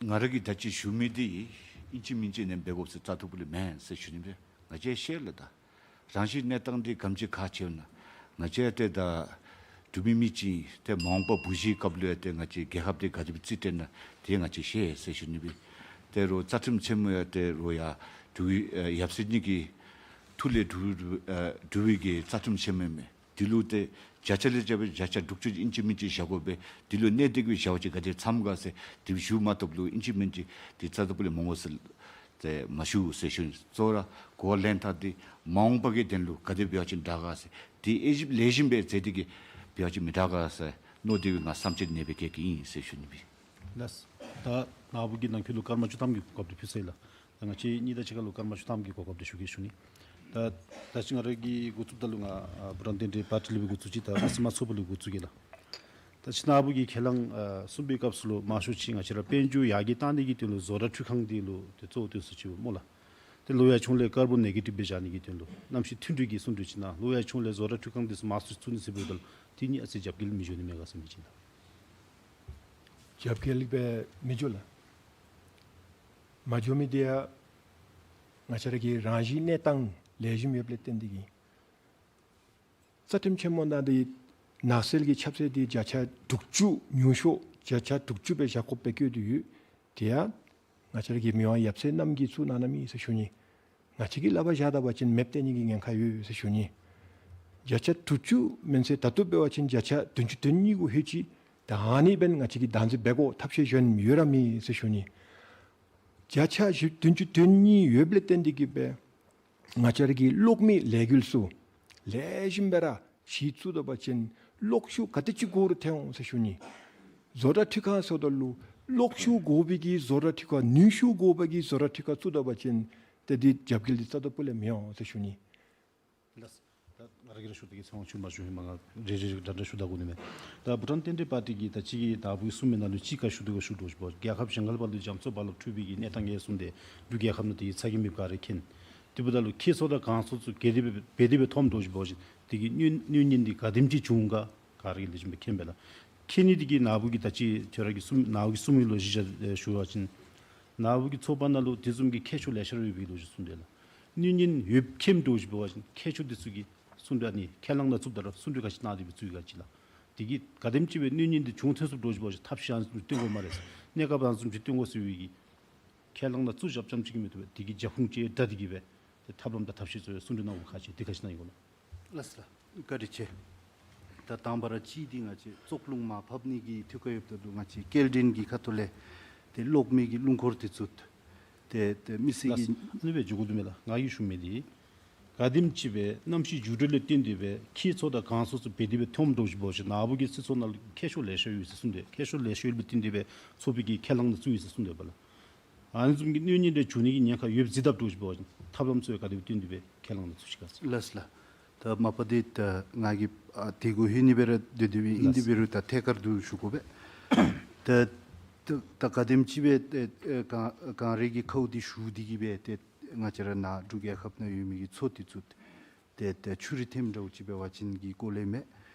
ང་ར་གིས་ད་ཅི་ཞུ་མི་འདི་ཨིན་ཅི་མིན་ཅི་ནང་འབད་དགོཔ་ཟེར་རྩ་ཐུབ་པ་ལས་མེན་ཟེར་ཞུ་ནི་སྦེ། ང་བཅས་ཤེས་ལགས། ད་རང་བཞིན་གནས་སྟངས་འདི་ག་དེམ་ཅིག་ཁག་ཆེཝ་ཨིན་ན། ང་བཅས་ཏེ་ད་འབྲུག་མི་མི་ཅིག་ཏེ་མ་འོངས་པ་བུ་གཞིའི་སྐབས་ལུ་ཡང་ཏེ་ང་བཅས་རྒྱལ་ཁབ་འདི་ག་དེ་སྦེ་རྩིས་སྤྲོད་ན་དེ་ང་བཅས་ཤེས་ཟེར་ཞུ་ནི་སྦེ། ད་རུང་རྩ་ཁྲིམས་ཆེན་མོ་ཡང་ད་རུང་ཡར་འབྲུག་ཨེ་ཡབ་སྲས་གཉིས་ཀྱི་ཐུགས་ལས་གྲུབ་ཨེ་གྲུབ་པའི་གི་རྩ་ཁྲིམས་ཆེན་མོ་མས། དེ་ལུ་ཏེ་བརྒྱ་ཆ་ལས་བརྒྱ་པའི་བརྒྱ་ཆ་དྲུག་ཅུ་ཨིན་ཅི་མིན་ཅི་བཞག་དགོ་པས། དེ་ལུ་གནས་སྡོད་ཀྱི་བྱ་བ་ཅིག་ག་དེ་འཚམས་ག་ཟེར་དེ་ཞུ་མ་བཏུབ་ལུ་ཨིན་ཅི་མིན་ཅི་དེ་རྩ་དང་པོ་ལས་མ་འོང་ཟེར་ཏེ་མ་ཞུ་ཟེར་ཞུ་ནི། གཙོ་བོ་ར་གོ་བ་ལེན་ཐངས་འདི་མ་འོངས་པ་གི་དོན་ལུ་ག་དེ་འབད་བ་ཅིན་དྲག་ག་ཟེར་དེ་དབྱེ་ཞིབ་ལེགས་ཤོམ་སྦེ་མཛད་དེ་གིས་འབད་བ་ཅིན་མི་དྲག་ག་ཟེར་མནོ་སྟེ་ང་བསམ་འཆར་གནས་སྦེ་བསྐྱལ་གྱི་ཨིན་ཟེར་ཞུ་ནི་སྦེ། ལགས། ད་ནཱ་བུ་གིས་ནང་འཁོད་ལུ་སྐར་མ་བཅུ་ཐམ་གྱི་གོ་སྐབས་འདི་ཕུལ་ཚར་ཡི་ལགས། ད་ང་བཅས་གཉིས་དང་གཅིག་ཁར་ལུ་སྐར་མ་བཅུ་ཐམ་གྱི་གོ་སྐབས་འདི་ཞུ་གེ་ཞུ་ནི། ད་ད་ཅི་ང་ར་གིས་འགོ་བཙུགསཔ་ད་ལུ་ང་ཨ་བྷུ་ཊཱན་རྟེན་འབྲེལ་པར་ཊི་ལས་སྦེ་འགོ་བཙུགས་ཅི། ད་ཨ་ཙི་མ་ཚོགས་པ་ལས་འགོ་བཙུགས་གེ་ལགས། ད་ཅི་ནཱ་བུ་གིས་ཁས་བླངས་ཨ་གསུངས་པའི་སྐབས་སུ་ལུ་མང་ཤོས་ཅིག་ང་བཅས་ར་དཔལ་འབྱོར་ཡར་རྒྱས་བཏང་ནི་གི་དོན་ལུ་བཟོ་གྲྭ་འཕྲུལ་ཁང་འདི་ལུ་ཏེ་གཙོ་བོ་བཏོན་ས་ཅིག་སྨོ་ལགས། ཏེ་ལོ་ཡར་ཆུང་ལས་ཀར་བོན་ནེ་གེ་ཊིབ་སྦེ་བཞག་ནི་གི་དོན་ལུ་གནམ་གཤིས་མཐུན་སྒྲིལ་གྱི་གསུང་གྲོས་ཅིག་གནང་། ལོ་ཡར་ཆུང་ལས་བཟོ་གྲྭ་འཕྲུལ་ཁང་འདི་ཚུ་མང་སུ་བཙུགས་ནི་ཟེར་འབདཝ་ད་ལུ་དེ་གཉིས་ཨ་ཙི་རྒྱབ་འགལ་མི་འགྱོ་ནི་མས་ག་ཟེར་མི་ཅིག་ལགས། རྒྱབ་འགལ་སྦེ་མི་འགྱོ་ལགས། མ་འགྱོ་མི་འདི་ཡང་ང་བཅས་ར་གི་རང་བཞིན་གནས་སྟངས་ལེགས་ཤོམ་ཡོདཔ་ལས་བརྟེན་ཏེ་གིས་རྩ་ཁྲིམས་ཆེན་མོ་ནང་འདི་ནགས་ཚལ་གྱི་ཁྱབ་ཚད་འདི་བརྒྱ་ཆ་དྲུག་ཅུ་ཉུང་ཤོས་བརྒྱ་ཆ་དྲུག་ཅུ་སྦེ་བཞག་དགོཔ་སྦེ་བཀོད་དེ་ཡོད། དེ་ཡང་ང་བཅས་ར་གི་མི་དབང་ཡབ་སྲས་རྣམས་ཀྱིས་བཙུགས་གནང་གནངམ་ཨིན་ཟེར་ཞུ་ནི། ང་བཅས་ཀྱིས་ལག་པར་བཞག་ད་པ་ཅིན་མེདཔ་བཏང་ནི་གི་ཉེན་ཁ་ཡོད་ཟེར་ཞུ་ནི། བརྒྱ་ཆ་དྲུག་ཅུ་མེན་ཟེར་ད་ལྟོ་འབད་བ་ཅིན་བརྒྱ་ཆ་བདུན་ཅུ་དོན་གཉིས་གུ་ལྷོད་ཅི། ད་ཨ་ནི་འབདན་ང་བཅས་ཀྱིས་བདག་འཛིན་འབད་དགོ། ཐབས་ཤེས་གཞན་ཡོད་ར་མེད་ཟེར་ཞུ་ནི། བརྒྱ་ཆ་བཞི་བདུན་ཅུ་དོན་གཉིས་ཡོདཔ་ལས་བརྟེན་ཏེ་གིས་སྦེ་ང་བཅས་ར་གི་གློག་མེ་ལས་འགུལ་ཚུ་ལེགས་ཤོམ་སྦེ་ར་གཞི་བཙུགས་ད་པ་ཅིན་གློག་ཤུགས་ག་དེ་ཅིག་དགོ་རུང་ཐོན་འོང་ཟེར་ཞུ་ནི། བཟོ་གྲྭ་འཕྲུལ་ཁང་ཟེརཝ་ད་ལུ་གློག་ཤུགས་དགོ་པའི་གི་བཟོ་གྲྭ་འཕྲུལ་ཁང་ནུས་ཤུགས་དགོ་པའི་གི་བཟོ་གྲྭ་འཕྲུལ་ཁང་བཙུགས་ད་པ་ཅིན་ཏེ་འདི་རྒྱབ་འགལ་འདི་རྩ་དང་པོ་ལས་མི་འོང་ཟེར་ཞུ་ནི། ལགས། ད་ང་ར་གིས་ར་ཞུ་སྟེ་གིས་ཚེ་དབང་ཆོས་མ་ཞུ་ཧེ་མ་ང་རེ་རེ་རེ་འདྲ་འདྲ་ཞུ་ད་དགོ་ནི་མས། ད་བྷུ་ཊཱན་རྟེན་འབྲེལ་པར་ཊི་གིས་ད་ཅི་གིས་ད་བུ་གསུངས་མི་ནང་ལུ་ཅིག་ག་ཞུ་དོ་ག་ཞུ་དོ་ཅིག་འབད་རྒྱལ་ཁབ་གཞན་ཁར་ལུ་རྒྱ་མཚོ་རྦ་རླབས་འཁྲུགས་པའི་གི་གནས་སྟངས་ཡང་གསུངས་ཏེ་འབྲུག་རྒྱལ་ཁབ་ནང་དེ་གི་ཚ་གྱང་མེདཔ་ག་ར་མཁྱེན། དེ་འབདཝ་ད་ལུ་ཁྱད་མཚར་དང་གང་སོ་ཚུ་ག་དེ་སྦེ་འབད་དེ་སྦེ་ཐོནམ་འདྲཝ་ཅིག་འབད་བ་ཅིན་དེ་གི་གནོད་གནོད་ཉེན་འདི་ག་དེམ་ཅིག་འབྱུང་ག་ག་ར་གིས་ལེགས་ཤོམ་སྦེ་མཁྱེན་པས་ལགས། མཁྱེན་ནི་དེ་གིས་ནཱ་བུ་གིས་ད་ཅི་ཁྱོད་ར་གིས་གསུངས་ནཱ་བུ་གིས་གསུངས་མི་ལུ་གཞི་བཞག་ཞུ་བ་ཅིན་ནཱ་བུ་གི་ཚོགས་པ་ནང་ལུ་དེ་བཟུམ་གྱི་མཁས་མཆོག་ལེ་ཤ་ར་ཡོད་པའི་ལོ་རྒྱུས་གསུངས་ཏེ་ལགས། གནོད་ཉེན་ཡོདཔ་མཁྱེནམ་འདྲཝ་ཅིག་འབད་བ་ཅིན་མཁས་མཆོག་འདི་ཚུ་གིས་གསུངས་ཏེ་ཨ་ནི་ཁས་བླངས་ནང་བཙུགསཔ་ད་ར་གསུང་གྲོས་ག་ཅི་གནང་སྟེ་སྦེ་བཙུགས་ཡི་ག་ཅིག་ལགས། དེ་གིས་ག་དེམ་ཅིག་སྦེ་གནོད་ཉེན་འདི་བྱུང་ཐོན་ཚུགསཔ་འདྲཝ་ཅིག་འབད་བ་ཅིན་ཐབས་ཤེས་ཨ་ནི་བཟུམ་ཅིག་བཏོན་དགོ་སྨ་རེ་ཟེར། གནས་སྐབས་ཨ་ནི་བཟུམ་ཅིག་བཏོན་དགོ་ཟེར་བའི་གི་ཁས་བླངས་ནང་བཙུགས་བཞག་ཙམ་ཅིག་གིས་མི་བཏུབ་པས། དེ་གི་རྒྱབ་ཁུངས་ཅིག་བལྟ་སྟེ་གིས་སྦེ་ཏེ་ཐབས་ལམ་དང་ཐབས་ཤེས་ཚུ་གསུང་གྲོས་གནང་དགོཔ་ཁག་ཆེ། དེ་ག་ཅི་གནང་ཡི་གོ་ལགས། ལགས་སོ་ལགས། བཀའ་དྲིན་ཆེ། ད་དང་པ་ར་གཅིག་འདི་ང་བཅས་བཙོག་རླུང་མར་ཕབ་ནི་གི་ཐུགས་ཁར་ཡོདཔ་ད་ལུ་ང་བཅས་སྐྱེལ་འདྲེན་གྱི་ཁ་ཐུག་ལས་ཏེ་གློག་མེ་གི་རླུང་འཁོར་འདི་ཚུ་ཏེ་ཏེ་མི་སེར་གྱི། ལགས་སོ། ཨ་ནི་སྦེ་འགྱོ་དགོ་འདུག་མས་ལགས། ང་གིས་ཞུ་མི་འདི་ག་དེམ་ཅིག་སྦེ་གནམ་གཤིས་འགྱུར་འགྲོས་ལས་བརྟེན་ཏེ་སྦེ་ཁྱད་མཚར་དང་གང་སོ་ཚུ་འབད་དེ་སྦེ་ཐོནམ་འདྲཝ་ཅིག་འབད་བ་ཅིན་ནཱ་བུ་གི་སྲིད་ཚོགས་ནང་ལུ་མཁས་མཆོག་ལེ་ཤ་ཡོད་ཟེར་གསུངས་ཏེ་མཁས་མཆོག་ལེ་ཤ་ཡོདཔ་ལས་བརྟེན་ཏེ་སྦེ་ཚོགས་པའི་གི་ཁས་བླངས་ནང་བཙུགས་ཡི་ཟེར་གསུངས་ཏེ་པ་ལགས། ཨ་ནི་བཟུམ་གྱི་གནོད་ཉེན་འདི་འབྱུང་ནི་གི་ཉེན་ཁ་ཡོདཔ་གཟིགས་དཔ་འདྲཝ་ཅིག་འབད་བ་ཅིན་ཐབས་ལམ་ཚུ་ཡང་ག་དེ་སྦེ་བཏོན་ཏེ་སྦེ་ཁས་བླངས་ནང་བཙུགས་ཅི་ག་ཟེར། ལགས་སོ་ལགས། ད་མ་པ་འདི་ད་ང་གིས་ཨ་དེ་གུ་ལྷོད་ནི་སྦེ་ར་སྡོད་སྡོད་པའི་ཨིན། ལགས་སོ། དེ་འབད་རུང་ད་ཐད་ཀར་དུ་ཞུ་དགོ་པས། ད་ད་ད་ག་དེམ་ཅིག་སྦེ་ཨེ་ཨེ་གངས་གངས་རི་གི་ཁཝ་འདི་ཞུ་སྟེ་གིས་སྦེ་ཏེ་ང་བཅས་ར་ནཱ་འབྲུག་རྒྱལ་ཁབ་ནང་ཡོད་མི་གི་མཚོ་འདི་ཚུ་ཏེ་ཏེ་ཆུ་རུད་ཐེམ་འདྲཝ་ཅིག་འབད་བ་ཅིན་གྱི་སྐོར་ལས་མས།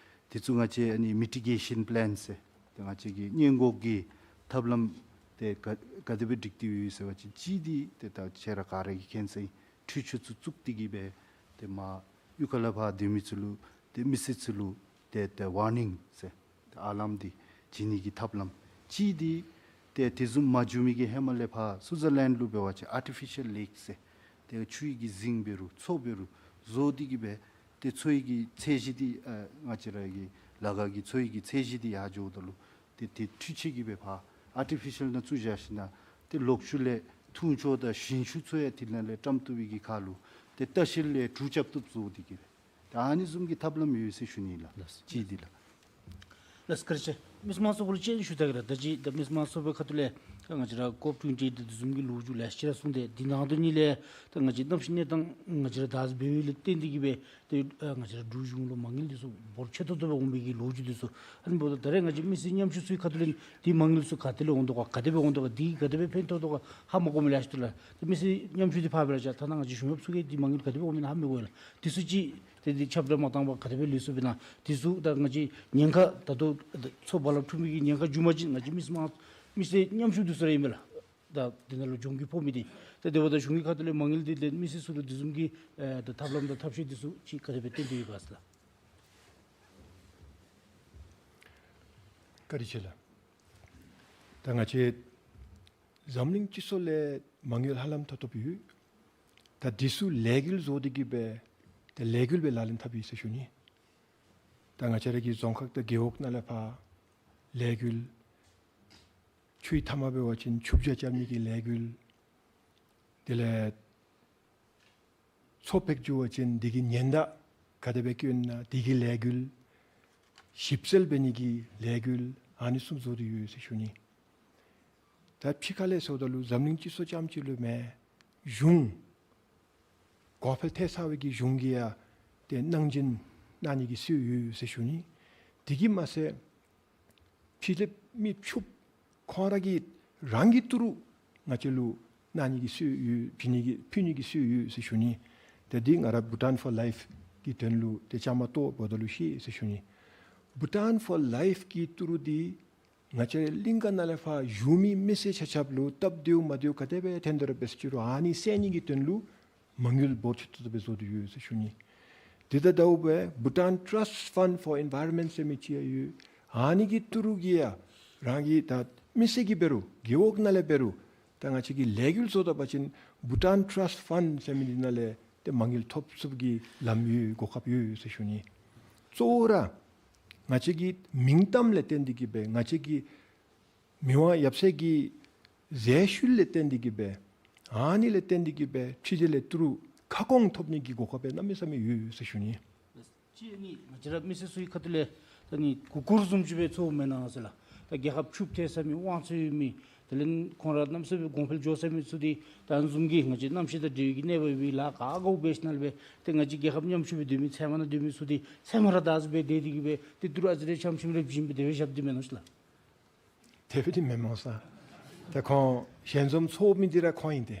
དེ་ཚུ་ང་བཅས་ཨ་ནི་མི་ཊི་གེ་ཤཱན་པི་ལཱན་ཟེར་ཏེ་ང་བཅས་ཀྱི་སྔོན་འགོག་གི་ཐབས་ལམ་ཏེ་ག་ག་དེ་སྦེ་སྒྲིག་སྟེ་ཡོད་ཟེར་བ་ཅིན་གཅིག་འདི་ཏེ་ད་ཁྱེད་ར་ག་ར་གིས་མཁྱེན་ས་ཨིན། འཕྲུལ་ཆས་ཚུ་བཙུགས་ཏེ་གིས་སྦེ་ཏེ་མར་གཡུས་ཁ་ལས་ཕར་སྡོད་མི་ཚུ་ལུ་ཏེ་མི་སེར་ཚུ་ལུ་ཏེ་ཏེ་ཝར་ནིང་ཟེར་ཏེ་ཨ་ལཱརམ་འདི་བྱིན་ནི་གི་ཐབས་ལམ། གཅིག་འདི་ཏེ་དེ་བཟུམ་མ་འབྱུང་མི་གི་ཧེ་མ་ལས་ཕར་སུའི་ཛར་ལེནཌ་ལུ་འབད་བ་ཅིན་ཨར་ཊི་ཕི་ཤཱལ་ལེཀ་ཟེར་ཏེ་ཆུའི་གི་རྫིང་འབད་རུང་མཚོ་འབད་རུང་བཟོ་སྟེ་གིས་སྦེ་ཏེ་མཚོ་ཡི་གི་ཚད་གཞི་འདི་ཨ་ང་བཅས་ར་གི་ ལ་ག་གི་འཚོ་བའི་གི་ཚད་གཞི་འདི་ཡར་འགྱོཝ་ད་ལུ་ཏེ་དེ་འཕྲུལ་ཆས་ཀྱིས་སྦེ་ཕར་ཨར་ཊི་ཕི་ཤལ་ནང་བཙུགས་བཞག་ཞིནམ་ལས་ཏེ་ལོག་ཤུལ་ལས་འཐུང་ཆུ་དང་ཞིང་ཆུ་ཚུ་ཡང་དེ་ནང་ལས་བཀྲམ་བཏུབ་པའི་གི་ཁར་ལུ་ཏེ་ལྟ་བཤལ་ལས་གྲུ་རྐྱབ་བཏུབ་བཟོ་སྟེ་གི་སྦེ། ད་ཨ་ནི་བཟུམ་གྱི་ཐབས་ལམ་ཡོད་ཟེར་ཞུ་ནི་ལགས། ལགས། གཅིག་འདི་ལགས། ལགས་བཀའ་དྲིན་ཆེ། མི་སེར་དམངས་གཙོའི་སྐོར་ལས་ཅིག་ཞུ་ད་གེ་ལགས། ད་ཅི་ད་མི་སེར་དམངས་གཙོའི་ཁ་ཐུག་ལས་ད་ང་བཅས་ར་ཀོབ་ཊུ་ཝེན་ཊི་ཨེཊ་དེ་བཟུམ་གྱི་ལོ་རྒྱུས་ལེ་ཤ་ར་གསུངས་ཏེ་འདི་ནང་དོན་ཉིད་ལས་ད་ང་བཅས་གནམ་གཤིས་གནས་སྟངས་ང་བཅས་ར་ད་འབད་བའི་ལས་བརྟེན་ཏེ་གི་སྦེ་ཏེ་ཨ་ང་བཅས་ར་འབྲུག་གཞུང་ལུ་མ་དངུལ་འདི་ཚུ་འབོར་ཆེ་ཏོག་ཏོ་སྦེ་འོང་མི་གི་ལོ་རྒྱུས་འདི་ཚུ། ཨ་ནི་འབདཝ་ད་ད་རེས་ང་བཅས་མི་སེར་ཉམ་ཆུང་ཚུའི་ཁ་ཐུག་ལས་འདི་མ་དངུལ་ཚུ་ག་ཏེ་ལས་འོང་དོ་ག་ག་དེ་སྦེ་འོང་དོ་ག་འདི་ག་དེ་སྦེ་ཕན་ཐོགས་དོ་ག་ཧ་མ་གོ་མི་ལེ་ཤ་ཏེ་ལགས། ད་མི་སེར་ཉམ་ཆུང་འདི་ཕར་སྦེ་ར་བཞག། ཐ་ན་ང་བཅས་གཞུང་གཡོགཔ་ཚུ་གིས་འདི་མ་དངུལ་ག་དེ་སྦེ་འོང་མི་ཨིན་ན་ཧ་མི་གོ་ལགས། འདི་ཚུ་ཅིག་ཏེ་འདི་ཁྱབ་བསྒྲགས་མ་བཏང་བར་ག་དེ་སྦེ་ལུས་སོཔ་ཨིན་ན། འདི་ཚུ་ད་ང་བཅས་ཉེན་ཁ་ད་ལྟོ་མཚོ་རྦ་རླབས་འཁྲུགས་མི་གི་ཉེན་ཁ་འགྱོ་མ་ཅིག་ང་བཅས་མི་སེར་མི་སེར་ཉམ་ཆུང་འདི་ཚུ་ར་ཨིན་པས་ལགས། ད་འདི་ནང་ལུ་གྱོང་གུད་ཕོག་མི་འདི། ད་དེ་འབདཝ་ད་གཞུང་གི་ཁ་ཐུག་ལས་མ་དངུལ་འདི་ལེན་མི་སེར་ཚུ་ལུ་འདི་བཟུམ་གྱི་ཨེ་ད་ཐབས་ལམ་དང་ཐབས་ཤེས་འདི་ཚུ་ཅིག་ག་དེ་སྦེ་བཏོན་ཏེ་ཡོད་ག་ཟེར་ལགས། བཀའ་དྲིན་ཆེ་ལགས། ད་ང་བཅས་འཛམ་གླིང་སྤྱི་ཚོགས་ལས་མ་དངུལ་ཧ་ལམ་ཐོབ་ཐོབ་ཡོད། ད་འདི་ཚུ་ལས་འགུལ་བཟོ་སྟེ་གི་སྦེ་ད་ལས་འགུལ་སྦེ་ལག་ལེན་འཐབ་ཡི་ཟེར་ཞུ་ནི། ད་ང་བཅས་ར་གི་རྫོང་ཁག་དང་རྒེད་འོག་ནང་ལས་ཕར་ལས་འགུལ། ཆུའི་མཐའ་མ་འབད་བ་ཅིན་ཆུ་བྱ་རྐྱབ་ནི་གི་ལས་འགུལ། དེ་ལས་མཚོ་འཕེལ་འགྱོ་བ་ཅིན་འདི་གི་ཉེན་བརྡ་ག་དེ་སྦེ་བཀོད་ན་འདི་གི་ལས་འགུལ། ཞིབ་འཚོལ་འབད་ནི་གི་ལས་འགུལ། ཨ་ནི་གསུམ་བཟོ་སྟེ་ཡོད་ཟེར་ཞུ་ནི། ད་ཕྱི་ཁ་ལས་ཟེརཝ་ད་ལུ་འཛམ་གླིང་སྤྱི་ཚོགས་རྐྱངམ་ཅིག་ལུ་མེན། གཞུང་གོང་འཕེལ་ཐལ་ཚར་བའི་གི་གཞུང་གིས་ཡང་ཏེ་གནང་སྦྱིན་གནང་ནི་གི་སྲོལ་ཡོད་ཟེར་ཞུ་ནི། དེ་གིས་མ་ཚད་ཕྱི་གླིངཔ་མི་ཕྱུགཔོ་ཁོང་ར་གིས་རང་གི་ཏི་རུ་ང་བཅས་ལུ་གནང་ནི་གི་སྲོལ་ཡོད། ཕུལ་ནི་གི་ཕུལ་ནི་གི་སྲོལ་ཡོད་ཟེར་ཞུ་ནི། ཏེ་འདི་ང་ར་བྷུ་ཊཱན་ཕོར་ལའིཕ་གི་དོན་ལུ་ཏེ་བཅའ་མར་གཏོགས་འབདཝ་ད་ལུ་ཤེས་ཟེར་ཞུ་ནི། བྷུ་ཊཱན་ཕོར་ལའིཕ་གི་ཏི་རུ་འདི་ང་བཅས་ར་གླིང་ག་ནང་ལས་ཕར་བཞུགས་མི་མི་སེར་ཆ་ཁྱབ་ལུ་སྟབས་བདེཝ་མ་བདེཝ་ག་དེ་སྦེ་ཐོན་དོ་ར་འབད་ཟེར་ཅི་རུང་ཨ་ནི་སེལ་ནི་གི་དོན་ལུ་མ་དངུལ་འབོར་ཆེ་ཏོག་ཏོ་སྦེ་བཟོ་སྟེ་ཡོད་ཟེར་ཞུ་ནི། དེ་དང་འདྲཝ་སྦེ་Bhutan Trust Fund for Environment ཟེར་མི་ཅིག་ཡང་ཡོད། ཨ་ནི་གི་ཏི་རུ་གིས་ཡང་རང་གི་ད་མི་སེར་གྱིས་འབད་རུང་རྒེད་འོག་ནང་ལས་འབད་རུང་ད་ང་བཅས་ཀྱིས་ལས་འགུལ་བཟོ་ད་པ་ཅིན་Bhutan Trust Fund ཟེར་མི་འདི་ནང་ལས་ཏེ་མ་དངུལ་ཐོབ་ཚུགསཔ་གི་ལམ་ཡོད་གོ་སྐབས་ཡོད་ཟེར་ཞུ་ནི། གཙོ་བོ་ར་ང་བཅས་ཀྱི་མིང་གཏམ་ལས་བརྟེན་ཏེ་གི་སྦེ་ང་བཅས་ཀྱི་མི་དབང་ཡབ་སྲས་ཀྱི་མཛད་ཤུལ་ལས་བརྟེན་ཏེ་གི་སྦེ་ཨ་ནི་ལས་བརྟེན་ཏེ་གི་སྦེ་ཕྱི་རྒྱལ་ལས་ཏི་རུ་ཁ་སྐོང་ཐོབ་ནི་གི་གོ་སྐབས་སྦེ་གནམ་མེད་ས་མེད་ཡོད་ཟེར་ཞུ་ནི། ཅིག་ནི་ང་བཅས་ར་མི་སེར་ཚུའི་ཁ་ཐུག་ལས་ད་ནི་མགུ་སྐོར་བཟུམ་ཅིག་སྦེ་ཚོརཝ་མེན་ན་ཟེར་ལགས། ད་རྒྱལ་ཁབ་ཕྱུགཔོ་ཐལ་ས་མི་དབང་ཚད་ཡོད་མི་དེ་ལས་ཁོང་ར་གནམ་མེད་ས་མེད་གོང་འཕེལ་འགྱོ་ཚར་མི་ཚུ་འདི་ད་ཨ་ནི་བཟུམ་གྱི་ང་བཅས་གནམ་གཤིས་དང་འབྲེལ་བའི་གི་གནས་བབ་ཡོད་པའི་ལཱ་ག་གོ་འབད་ཞིནམ་ལས་སྦེ་ཏེ་ང་བཅས་རྒྱལ་ཁབ་ཉམ་ཆུང་སྦེ་སྡོད་མི་ཚལ་མ་ནང་སྡོད་མི་ཚུ་འདི་ཚལ་མ་ར་བདག་འཛིན་འབད་དེ་གི་སྦེ་ཏེ་ཏི་རུ་ཨ་ཙི་རེ་ཆམ་ཆིམ་རེ་བྱིན་སྦེ་དེ་སྦེ་བཞགཔ་འདི་མེན་ན་ཟེར་ལགས། དེ་སྦེ་འདི་མེན་མས་ཟེར། ད་ཁོང་ཞལ་འཛོམས་ཚོགས་མི་འདི་ར་ཁོང་ཨིན་ཏེ།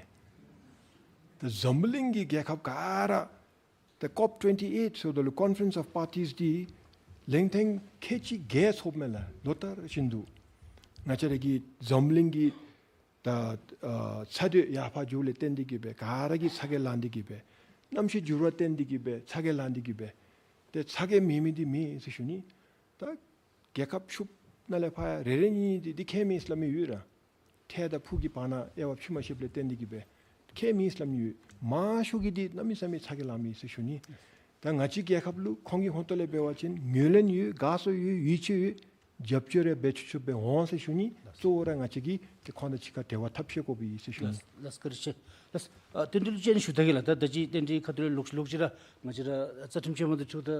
ད་འཛམ་གླིང་གི་རྒྱལ་ཁབ་ག་ར་ད་ཀོབ་ཊུ་ཝེན་ཊི་ཨེཊ་ཟེརཝ་ད་ལུ་ཀོན་ཕ་རེནསི་ཨོཕ་པར་ཊིས་འདི་ལན་ཐེངས་ཁལ་གཅིག་བརྒྱད་ཚོགསཔ་མས་ལགས། ལོ་ལྟར་བཞིན་དུ་ང་བཅས་ར་གི་འཛམ་གླིང་གི་ད་ཨ་ཚ་དྲོད་ཡར་ཕར་འགྱོཝ་ལས་བརྟེན་ཏེ་གི་སྦེ་ག་ར་གིས་ཚ་གྱང་ལང་སྟེ་གི་སྦེ་གནམ་གཤིས་འགྱུར་བ་བརྟེན་ཏེ་གི་སྦེ་ཚ་གྱང་ལང་སྟེ་གི་སྦེ་ཏེ་ཚ་གྱང་མེད་མི་འདི་མེད་ཟེར་ཞུ་ནི། ད་རྒྱལ་ཁབ་ཕྱུགཔོ་ནང་ལས་ཕར་རེ་རེ་གཉིས་གཉིས་འདི་འདི་ཁྱད་མེད་ཟེར་སླབ་མི་ཡོད་ར། འཕྲལ་དང་ཕུགས་ཀྱི་བར་ན་དབྱེ་བ་ཕྱེ་མ་ཤེསཔ་ལས་བརྟེན་ཏེ་གི་སྦེ་ཁྱད་མེད་ཟེར་སླབ་མི་ཡོད། མང་ཤོས་ཀྱི་འདི་གནམ་མེད་ས་མེད་ཚ་གྱང་ལང་མི་ཟེར་ཞུ་ནི། ད་ང་བཅས་རྒྱལ་ཁབ་ལུ་ཁོང་གི་ཧོངས་ཏོ་ལས་འབད་བ་ཅིན་ངོས་ལེན་ཡོད། དགའ་ཚོར་ཡོད། ཡིད་ཆེས་ཡོད། རྒྱབ་སྐྱོར་རེ་འབད་ཆོག་ཆོགཔ་སྦེ་འོང་ཟེར་ཞུ་ནི། གཙོ་བོ་ར་ང་བཅས་ཀྱིས་ཏེ་ཁོང་དང་གཅིག་ཁར་འབྲེལ་བ་འཐབ་ཤེས་དགོ་པས་ཟེར་ཞུ་ནི། ལགས་ལགས་བཀའ་དྲིན་ཆེ། ལགས་ཨ་རྟེན་འབྲེལ་ཅིག་ཞུ་ད་གེ་ལགས། ད་ད་ཅི་རྟེན་འབྲེལ་ཁ་ཐུག་ལས་ལོག་ལོག་ཅི་ར་ང་བཅས་ར་རྩ་ཁྲིམས་ཆེན་མོ་དང་འཁྲིལཝ་ད་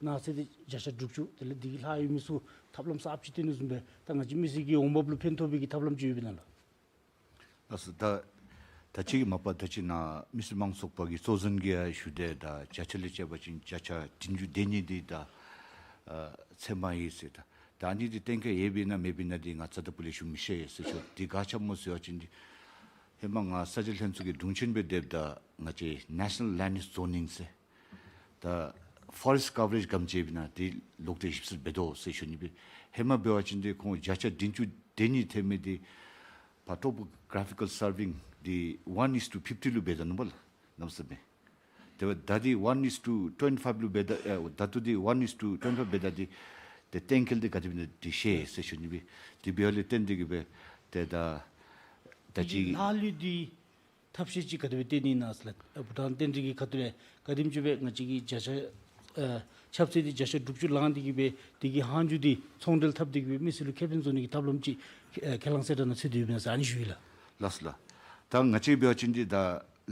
ནང་གསེས་འདི་བརྒྱ་ཆ་དྲུག་ཅུ་དེ་ལས་འདི་གི་ལྷག་ཡོད་མི་ཚུ་ཐབས་ལམ་གསརཔ་ཅིག་བཏོན་ནི་བཟུམ་སྦེ་ད་ང་བཅས་མི་སེར་གྱི་འོང་འབབ་ལུ་ཕན་ཐོགས་པའི་གི་ཐབས་ལམ་ཅིག་ཡོདཔ་ཨིན་ན་ལགས། ལགས་སོ། ད་ད་ཅི་གི་མ་པ་ད་ཅི་ནཱ་མི་སེར་དམངས་གཙོའི་ཚོགས་པ་གི་གཙོ་འཛིན་གྱིས་ཡང་ཞུ་དེས། ད་བརྒྱ་ཆ་ལས་བཅད་པ་ཅིན་བརྒྱ་ཆ་བདུན་ཅུ་དེ་ཅིག་འདི་ད་ཨ་ཚད་མ་ཨིན་ཟེར། ད་ད་ཨ་ནི་འདི་གཏན་འཁེལ་ཡོདཔ་ཨིན་ན་མེདཔ་ཨིན་ན་འདི་ང་རྩ་དང་པོ་ལས་ཞུ་མི་ཤེས་ཟེར་ཞུ། འདི་ག་ཅི་སྨོ་ཟེར་བ་ཅིན་འདི་ཧེ་མ་ང་ས་ཆ་ལྷན་ཚོགས་ཀྱི་དྲུང་ཆེན་སྦེ་སྡོདཔ་ད་ང་བཅས་National Land Use Zoning ཟེར་ད་ཕོ་རེསཊ་ཀ་བ་རེཇ་ག་དེམ་ཅིག་ཡོདཔ་ཨིན་ན་འདི་ལོག་སྟེ་ཞིབ་འཚོལ་འབད་དོ་ཟེར་ཞུ་ནི་སྦེ། ཧེ་མ་འབད་བ་ཅིན་འདི་ཁོང་བརྒྱ་ཆ་བདུན་ཅུ་དེ་ཅིག་ཐོན་མི་འདི་ཕར་ཊོ་པོ་གྲ་ཕི་ཀཱལ་སར་ཝེ་ཨིང་འདི་ཝན་ཨིས་ཊུ་ཕིཕ་ཊི་ལུ་འབད་ད་ནུག་པ་ལགས། གནམ་མེད་ས་མེད། དེ་འབདཝ་ད་འདི་ཝན་ཨིས་ཊུ་ཊུ་ཝེན་ཊི་ཕའིབ་ལུ་འབད་ད་ཨེ་ད་ལྟོ་འདི་ཝན་ཨིས་ཊུ་ཊུ་ཝེན་ཊི་ཕའིབ་འབད་ད་འདི་ཏེ་གཏན་འཁེལ་འདི་ག་དེ་སྦེ་ཨིན་ན་འདི་ཤེས་ཟེར་ཞུ་ནི་སྦེ། དེ་འབདཝ་ལས་བརྟེན་ཏེ་གི་སྦེ་ཏེ་ད་ད་ཅི་ལྷག་ལུས་འདི་ཐབས་ཤེས་ཅིག་ག་དེ་སྦེ་བཏོན་ནི་ཨིན་ན་ཟེར་ལགས། ཨ་བྷུ་ཊཱན་རྟེན་འབྲེལ་གྱི་ཁ་ཐུག་ལས་ག་དེམ་ཅིག་སྦེ་ང་བཅས་ཀྱི་བརྒྱ་ཆ་ཨ་ ཆབ་སྲིད་འདི་བརྒྱ་ཆ་དྲུག་ཅུ་ལང་སྟེ་གི་སྦེ་དེ་གི་ལྷག་ཞུ་འདི་ཚོང་འབྲེལ་འཐབ་སྟེ་གི་སྦེ་མི་སེར་ལུ་ཁེ་ཕན་བཟོ་ནི་གི་ཐབས་ལམ་ཅིག་ཨེ་ཁས་བླངས་གསལ་བསྒྲགས་ནང་ཚུད་དེ་ཡོདཔ་ཨིན་ན་ཟེར་ཨ་ནི་ཞུ་ཡི་ལགས། ལགས་སོ་ལགས། ད་ང་བཅས་འབད་བ་ཅིན་འདི་ད་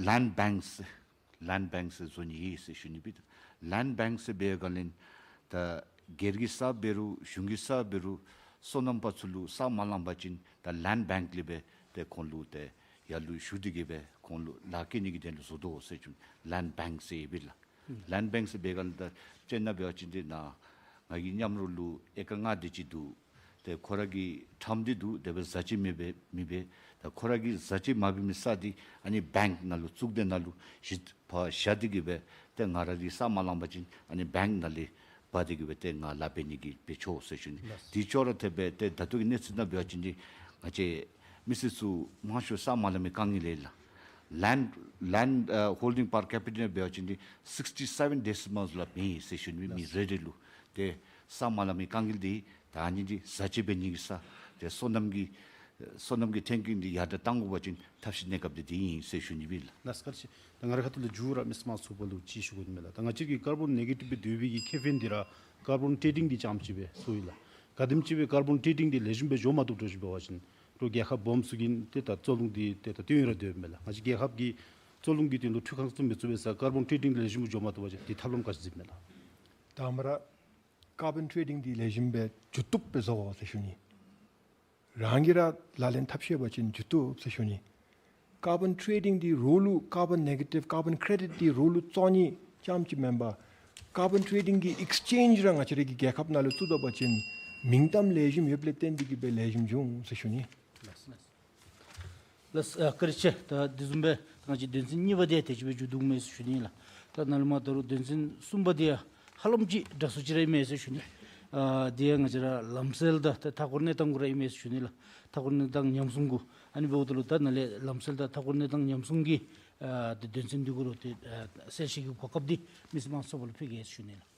ལེནཌ་བེངཀ་ཟེར་ལེནཌ་བེངཀ་ཟེར་བཟོ་ནི་ཨིན་ཟེར་ཞུ་ནི་སྦེ། ལེནཌ་བེངཀ་ཟེར་འབད་བའི་སྒང་ལས་ད་སྒེར་གྱི་ས་འབད་རུང་གཞུང་གི་ས་འབད་རུང་སོ་ནམ་པ་ཚུ་ལུ་ས་མ་ལང་པ་ཅིན་ད་ལེནཌ་བེངཀ་ལས་སྦེ་ཏེ་ཁོང་ལུ་ཏེ་ཡར་ལུ་ཞུ་སྟེ་གི་སྦེ་ཁོང་ལུ་ལཱ་བཀལ་ནི་གི་དོན་ལུ་བཟོ་དོ་ཟེར་ཞུ་ནི། ལེནཌ་བེངཀ་ཟེར་ཨིན་པས་ལགས། ལེནཌ་བེངཀ་ཟེར་འབད་བའི་སྒང་ལས་ད་དཔེར་ན་འབད་བ་ཅིན་འདི་ནཱ་ང་གི་མཉམ་རོགས་ལུ་ཨེ་ཀར་ལྔ་དེ་ཅིག་འདུག། ཏེ་ཁོ་ར་གི་ཁྲོམ་འདི་འདུག། དེ་སྦེ་བཟའ་ཆས་མེད་པས་མེད་པས། ད་ཁོ་ར་གི་བཟའ་ཆས་མ་འབད་མི་ས་འདི་ཨ་ནི་བེངཀ་ནང་ལུ་བཙུགས་ཏེ་ནཱ་ལུ་གཞི་ཕར་བཞག་སྟེ་གི་སྦེ་ཏེ་ང་ར་གི་ས་མ་ལང་པ་ཅིན་ཨ་ནི་བེངཀ་ནང་ལས་འབག་སྟེ་གི་སྦེ་ཏེ་ང་ལཱ་འབད་ནི་གི་འབད་ཆོག་ཟེར་ཞུ་ནི། ལགས། དེ་ཅོག་ར་འཐདཔ་སྦེ་ཏེ་ད་ལྟོ་གི་གནས་ཚུལ་ནང་འབད་བ་ཅིན་འདི་ང་བཅས་མི་སེར་ཚུ་མང་ཤོས་ས་མ་ལང་མི་དཀའ་ངལ་ཡོད་ལགས། ལེནཌ་ལེནཌ་ཨ་ཧོལ་ཌིང་པར་ཀེ་པི་ཊ་འབད་བ་ཅིན་འདི་སིགསི་ཊི་སེ་བེན་ཌེ་སི་མཱལསི་ལས་མེད་ཟེར་ཞུ་ནི། མི་རེ་རེ་ལུ་ཏེ་ས་མ་ལང་མི་དཀའ་ངལ་འདི་ད་ཨ་ནི་འདི་བཟའ་ཆས་འབད་ནི་གི་ས་ཏེ་སོ་ནམ་གྱི་སོ་ནམ་གྱི་ཐོན་སྐྱེད་འདི་ཡར་དྲག་གཏང་དགོ་པ་ཅིན་ཐབས་ཤེས་གནས་སྐབས་འདི་འདི་ཨིན་ཟེར་ཞུ་ནི་སྦེ་ལགས། ལགས་སོ་བཀའ་དྲིན་ཆེ། ད་ང་རའི་ཁ་ཐུག་ལས་མཇུག་ར་མི་སེར་དམངས་གཙོའི་དཔལ་ལུ་ཅིག་ཞུ་དགོ་ནི་མས་ལགས། ད་ང་བཅས་ཀྱི་ཀར་བོན་ནེ་གེ་ཊིབ་སྦེ་སྡོད་པའི་གི་ཁེ་ཕན་འདི་ར་ཀར་བོན་ཊེ་ཌིང་འདི་རྐྱངམ་ཅིག་སྦེ་ཚུད་ཡི་ལགས། ག་དེམ་ཅིག་སྦེ་ཀར་བོན་ཊེ་ཌིང་འདི་ལེགས་ཤོམ་སྦེ་འགྱོ་མ་བཏུབ་འགྱོ་ཞིནམ་འབད་བ་ཅིན་ཏེ་རྒྱལ་ཁབ་སྦོམ་ཚུ་གིས་ཏེ་ད་རྩ་རླུང་འདི་ཏེ་ད་བཏོན་ར་སྡོདཔ་མས་ལགས། ང་བཅས་རྒྱལ་ཁབ་ཀྱི་རྩ་རླུང་གི་དོན་ལུ་འཕྲུལ་ཁང་བཙུགས་མི་བཙུགས་པའི་ས་ཀར་བོན་ཊེ་ཌིང་འདི་ལེགས་ཤོམ་སྦེ་འགྱོ་མ་བཏུབ་པ་ཅིན་ཏེ་ཐབས་ལམ་ག་ཅི་གཟིགསཔ་མས་ལགས། དང་པ་ར་ཀར་བོན་ཊེ་ཌིང་འདི་ལེགས་ཤོམ་སྦེ་འགྱོ་བཏུབ་སྦེ་བཟོ་དགོ་ཟེར་ཞུ་ནི། རང་གིས་ར་ལག་ལེན་འཐབ་ཤེས་པ་ཅིན་འགྱོ་བཏུབ་ཟེར་ཞུ་ནི། ཀར་བོན་ཊེ་ཌིང་འདི་རོགས་ལུ་ཀར་བོན་ནེ་གེ་ཊིབ་ཀར་བོན་ཀེ་རེ་ཌིཊ་འདི་རོགས་ལུ་བཙོང་ནི་རྐྱངམ་ཅིག་མེན་པར་ཀར་བོན་ཊེ་ཌིང་གི་ཨེགསི་ཅེནཇ་ར་ང་བཅས་རའི་གི་རྒྱལ་ཁབ་ནང་ལུ་བཙུགས་ད་པ་ཅིན་མིང་གཏམ་ལེགས་ཤོམ་ཡོདཔ་ལས་བརྟེན་ཏེ་གི་སྦེ་ལེགས་ཤོམ་འབྱུང་འོང་ཟེར་ཞུ་ནི། ལགས་སོ་ལགས་སོ། ལགས་སོ་ཨ་བཀའ་དྲིན་ཆེ། ད་དེ་བཟུམ་སྦེ་ད་ང་བཅས་དོན་ཚན་གཉིས་པ་འདི་ཡང་དེ་ཅིག་སྦེ་མཇུག་བསྡུཝ་མས་ཟེར་ཞུ་ནི་ལགས། ད་ནཱ་ལས་མར་ད་རུང་དོན་ཚན་གསུམ་པ་འདི་ཡང་ཧ་ལམ་ཅིག་འདྲ་སུ་ཅིག་ར་ཨིན་མས་ཟེར་ཞུ་ནི། ཨ་འདི་ཡང་ང་བཅས་ར་ལམ་སྲོལ་དང་ཏེ་མཐའ་འཁོར་གནས་སྟངས་གུ་ར་ཨིན་མས་ཟེར་ཞུ་ནི་ལགས། མཐའ་འཁོར་གནས་སྟངས་ཉམས་སྲུང་གུ་ཨ་ནི་འབདཝ་ད་ལུ་ད་ནཱ་ལས་ལམ་སྲོལ་དང་མཐའ་འཁོར་གནས་སྟངས་ཉམས་སྲུང་གི་ཨ་ཏེ་དོན་ཚན་འདི་གུ་ར་ཏེ་ཨ་གསལ་བཤད་ཀྱི་གོ་སྐབས་འདི་མི་སེར་དམངས་གཙོའི་དཔལ་ལུ་ཕུལ་གེ་ཟེར་ཞུ་ནི་ལགས།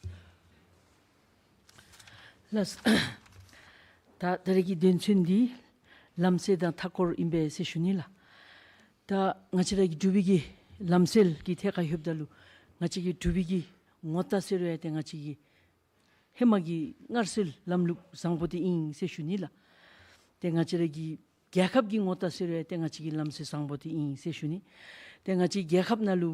ལགས་སོ། ད་ད་རེས་ཀྱི་དོན་ཚན་འདི་ལམ་སྲོལ་དང་མཐའ་འཁོར་ཨིན་པས་ཟེར་ཞུ་ནི་ལགས། ད་ང་བཅས་ར་གི་འབྲུག་པའི་གི་ལམ་སྲོལ་གྱི་ཐད་ཁར་ལྷོདཔ་ད་ལུ་ང་བཅས་ཀྱི་འབྲུག་པའི་གི་ངོ་རྟགས་ཟེར་རུང་ཡང་ཏེ་ང་བཅས་ཀྱི་ཧེ་མ་གི་སྔར་སྲོལ་ལམ་ལུགས་བཟང་པོ་འདི་ཨིན་ཟེར་ཞུ་ནི་ལགས། ཏེ་ང་བཅས་ར་གི་རྒྱལ་ཁབ་ཀྱི་ངོ་རྟགས་ཟེར་རུང་ཡང་ཏེ་ང་བཅས་ཀྱི་ལམ་སྲོལ་བཟང་པོ་འདི་ཨིན་ཟེར་ཞུ་ནི། ཏེ་ང་བཅས་རྒྱལ་ཁབ་ནང་ལུ་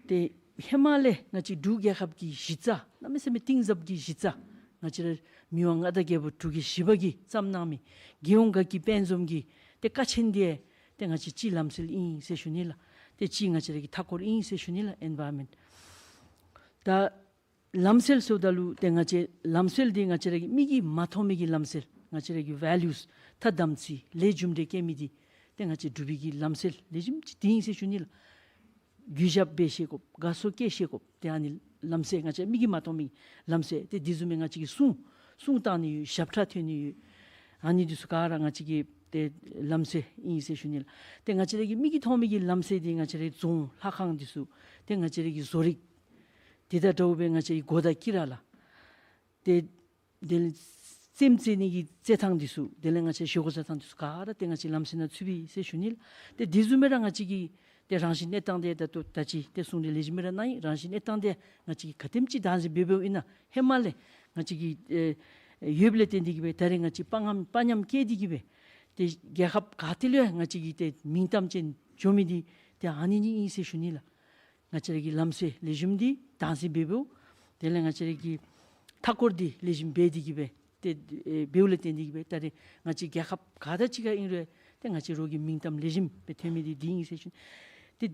ཏེ་ཧེ་མ་ལས་ང་བཅས་འབྲུག་རྒྱལ་ཁབ་ཀྱི་གཞི་རྩ་གནམ་མེད་ས་མེད་གཏིང་ཟབ་ཀྱི་གཞི་རྩ་ང་བཅས་ར་མི་དབང་མངའ་བདག་རྒྱལ་པོ་འབྲུག་རྒྱལ་བཞི་པ་གིས་བརྩམས་གནང་མི་རྒྱལ་ཡོངས་དགའ་སྐྱིད་དཔལ་འཛོམས་ཀྱི་ཏེ་ཀ་ཆེན་འདི་ཏེ་ང་བཅས་སྤྱིའི་ལམ་སྲོལ་ཨིན་ཟེར་ཞུ་ནི་ལགས། ཏེ་སྤྱིའི་ང་བཅས་ར་གི་མཐའ་འཁོར་ཨིན་ཟེར་ཞུ་ནི་ལགས། ཨེན་བཱའི་རོན་མེནཊ། ད་ལམ་སྲོལ་ཟེརཝ་ད་ལུ་ཏེ་ང་བཅས་ལམ་སྲོལ་འདི་ང་བཅས་ར་གི་མིག་གིས་མ་མཐོང་མི་གི་ལམ་སྲོལ་ང་བཅས་ར་གི་ཝེ་ལུསི་ཐ་དམ་ཚིག་ལས་རྒྱུ་འབྲས་སྐྱེ་མི་འདི་ཏེ་ང་བཅས་འབྲུག་པའི་གི་ལམ་སྲོལ་ལེགས་ཤོམ་ཅིག་འདི་ཨིན་ཟེར་ཞུ་ནི་ལགས། གུས་ཞབས་འབད་ཤེས་དགོཔ། དགའ་ཚོར་སྐྱེ་ཤེས་དགོཔ། ཏེ་ཨ་ནི་ལམ་སྲོལ་ང་བཅས་མིག་གིས་མ་མཐོང་མི་ལམ་སྲོལ་ཏེ་འདི་བཟུམ་མའི་ང་བཅས་ཀྱི་སྲུང་སྲུང་བཏང་ནི་ཡོད། ཞབས་ཁྲ་འཐེན་ནི་ཡོད། ཨ་ནི་འདི་ཚུ་ག་ར་ང་བཅས་ཀྱི་ཏེ་ལམ་སྲོལ་ཨིན་ཟེར་ཞུ་ནི་ལགས། ཏེ་ང་བཅས་ར་གི་མིག་གིས་མཐོང་མི་གི་ལམ་སྲོལ་འདི་ང་བཅས་རའི་རྫོང་ལྷ་ཁང་འདི་ཚུ་ཏེ་ང་བཅས་ར་གི་བཟོ་རིག་འདི་དང་འདྲཝ་སྦེ་ང་བཅས་ཀྱི་གོ་དང་དཀྱི་ར་ལགས། ཏེ་དེ་ལས་རྩེདམོ་རྩེ་ནི་གི་རྩེད་ཐང་འདི་ཚུ་དེ་ལས་ང་བཅས་བཞེས་སྒོ་རྩེད་ཐང་འདི་ཚུ་ག་ར་ཏེ་ང་བཅས་ལམ་སྲོལ་ནང་ཚུད་པས་ཟེར་ཞུ་ནི་ལགས། ཏེ་འདི་བཟུམ་སྦེ་ར་ང་བཅས་ཀྱི་ཏེ་རང་བཞིན་གནས་སྟངས་འདི་ད་ལྟོ་ད་ཅི་ཏེ་གསུང་གྲོས་ལེགས་ཤོམ་སྦེ་ར་གནང་ཡི། རང་བཞིན་གནས་སྟངས་འདི་ང་བཅས་ཀྱིས་ག་དེམ་ཅིག་བདག་འཛིན་འབད་འབདཝ་ཨིན་ན་ཧེ་མ་ལས་ང་བཅས་ཀྱི་ཨེ་ཡོདཔ་ལས་བརྟེན་ཏེ་གི་སྦེ་ད་རེས་ང་བཅས་དཔའ་ངམ་དཔའ་ཉམས་བསྐྱེད་དེ་གི་སྦེ་ཏེ་རྒྱལ་ཁབ་ག་ཏེ་ལུ་ཡང་ང་བཅས་ཀྱི་ཏེ་མིང་གཏམ་ཅན་འགྱོ་མི་འདི་ཏེ་ཨ་ནི་ནི་ཨིན་ཟེར་ཞུ་ནི་ལགས། ང་བཅས་ར་གི་ལམ་སྲོལ་ལེགས་ཤོམ་འདི་བདག་འཛིན་འབད་འབདཝ། དེ་ལས་ང་བཅས་ར་གི་མཐའ་འཁོར་འདི་ལེགས་ཤོམ་འབད་དེ་གི་སྦེ་ཏེ་ཨེ་འབདཝ་ལས་བརྟེན་ཏེ་གི་སྦེ་ད་རེས་ང་བཅས་རྒྱལ་ཁབ་ག་དང་གཅིག་ཁར་ཨིན་རུང་ཏེ་ང་བཅས་རོགས་ཀྱི་མིང་གཏམ་ལེགས་ཤོམ་སྦེ་ཐོན་མི་འདི་འདི་ཨིན་ཟེར་ཞུ་ནི། ཏེ་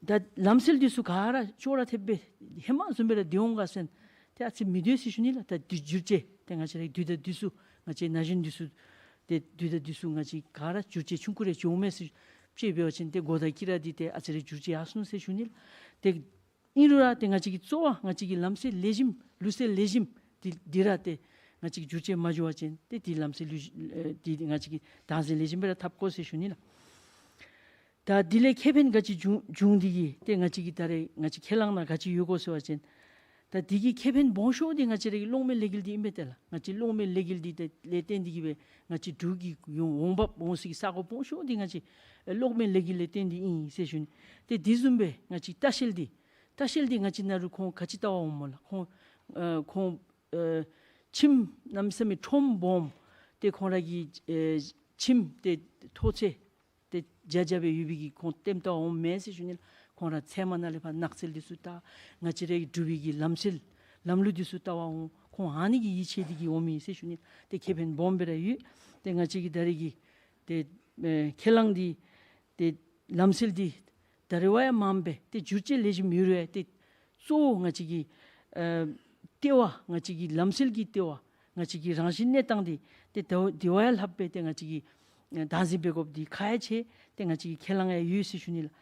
ད་ལམ་སྲོལ་འདི་ཚུ་ག་ར་ཅོག་ར་འཐདཔ་སྦེ་ཧེ་མ་བཟུམ་སྦེ་ར་སྡོད་འོང་ག་ཟེར་ན་ཏེ་ཨ་ཙི་མི་སྡོད་ཟེར་ཞུ་ནི་ལགས། ད་དུས་འགྱུར་བཅོས་ཏེ་ང་བཅས་ར་དུས་དང་དུས་སུ་ང་བཅས་ན་གཞོན་འདི་ཚུ་ཏེ་དུས་དང་དུས་སུ་ང་བཅས་ག་ར་འགྱུར་བཅོས་ཆུང་ཀུ་རེ་འགྱོཝ་མས་ཟེར་དཔྱེ་འབད་བ་ཅིན་ཏེ་གོ་དང་དཀྱི་ར་འདི་ཏེ་ཨ་ཙི་རེ་འགྱུར་བཅོས་ཡར་སོང་ཟེར་ཞུ་ནི་ལགས། ཏེ་ཨིན་རུང་ར་ཏེ་ང་བཅས་ཀྱི་གཙོ་བོ་ང་བཅས་ཀྱི་ལམ་སྲོལ་ལེགས་ཤོམ་ལུགས་སྲོལ་ལེགས་ཤོམ་འདི་འདི་ར་ཏེ་ང་བཅས་ཀྱིས་འགྱུར་བཅོས་མ་འགྱོ་བ་ཅིན་ཏེ་འདི་ལམ་སྲོལ་ལུགས་ཨེ་འདི་ང་བཅས་ཀྱིས་བདག་འཛིན་ལེགས་ཤོམ་སྦེ་ར་འཐབ་དགོ་ཟེར་ཞུ་ནི་ལགས། ད་འདི་ལས་ཁེ་ཕན་ག་ཅི་བྱུང་བྱུང་སྟེ་གི་ཏེ་ང་བཅས་ཀྱི་ད་རེས་ང་བཅས་ཁས་བླངས་ནང་ག་ཅི་ཡོད་གོ་ཟེར་བ་ཅིན་ད་འདི་གི་ཁེ་ཕན་སྦོམ་ཤོས་འདི་ང་བཅས་ར་གི་གློག་མེ་ལས་འགུལ་འདི་ཨིན་པས་ཏེ་ལགས། ང་བཅས་གློག་མེ་ལས་འགུལ་འདི་ལས་བརྟེན་ཏེ་གི་སྦེ་ང་བཅས་འབྲུག་གི་ཡོང་འོང་འབབ་འོང་སའི་གི་ས་གོ་སྦོམ་ཤོས་འདི་ང་བཅས་ཨེ་གློག་མེ་ལས་འགུལ་ལས་བརྟེན་ཏེ་ཨིན་ཟེར་ཞུ་ནི། ཏེ་འདི་བཟུམ་སྦེ་ང་བཅས་ལྟ་བཤལ་འདི་ལྟ་བཤལ་འདི་ང་བཅས་ནང་ལུ་ཁོང་ག་ཅི་ལྟ་བར་འོངམ་སྨོ་ལགས། ཁོང་ ཨ་ཁོང་ཨ་ཁྱིམ་གནམ་མེད་ས་མེད་ཁྲོམ་སྦོམ་ཏེ་ཁོང་ར་གི་ཨ་ཁྱིམ་ཏེ་མཐོ་ཚད་ཏེ་བརྒྱ་བརྒྱ་སྦེ་ཡོད་པའི་གི་ཁོང་ལྟདམོ་ལྟ་འོངམ་མས་ཟེར་ཞུ་ནི་ལགས། ཁོང་ར་ཚལ་མ་ནང་ལས་ཕར་ནགས་ཚལ་འདི་ཚུ་བལྟ། ང་བཅས་རའི་འབྲུག་པའི་གི་ལམ་སྲོལ་ལམ་ལུགས་འདི་ཚུ་བལྟ་བར་འོང་། ཁོང་ཨ་ནི་གི་ཡིད་ཆེས་འདི་གིས་འོངམ་ཨིན་ཟེར་ཞུ་ནི་ལགས། ཏེ་ཁེ་ཕན་སྦོམ་སྦེ་ར་ཡོད། ཏེ་ང་བཅས་ཀྱི་ད་རེས་ཀྱི་ཏེ་ཨེ་ཁས་བླངས་འདི་ཏེ་ལམ་སྲོལ་འདི་ད་རེས་བ་ཡང་མངམ་སྦེ་ཏེ་འགྱུར་བཅོས་ལེགས་ཤོམ་ཡོད་རུང་ཡང་ཏེ་གཙོ་བོ་ང་བཅས་ཀྱི་ཨ་ལྟེ་བ་ང་བཅས་ཀྱི་ལམ་སྲོལ་གྱི་ལྟེ་བ་ང་བཅས་ཀྱི་རང་བཞིན་གནས་སྟངས་འདི་ཏེ་ད་དེ་བ་ཡང་ལྷགཔ་སྦེ་ཏེ་ང་བཅས་ཀྱིས་ཨ་བདག་འཛིན་འབད་དགོཔ་འདི་ཁག་ཆེ། ཏེ་ང་བཅས་ཀྱི་ཁས་བླངས་ཡང་ཡོད་ཟེར་ཞུ་ནི་ལགས།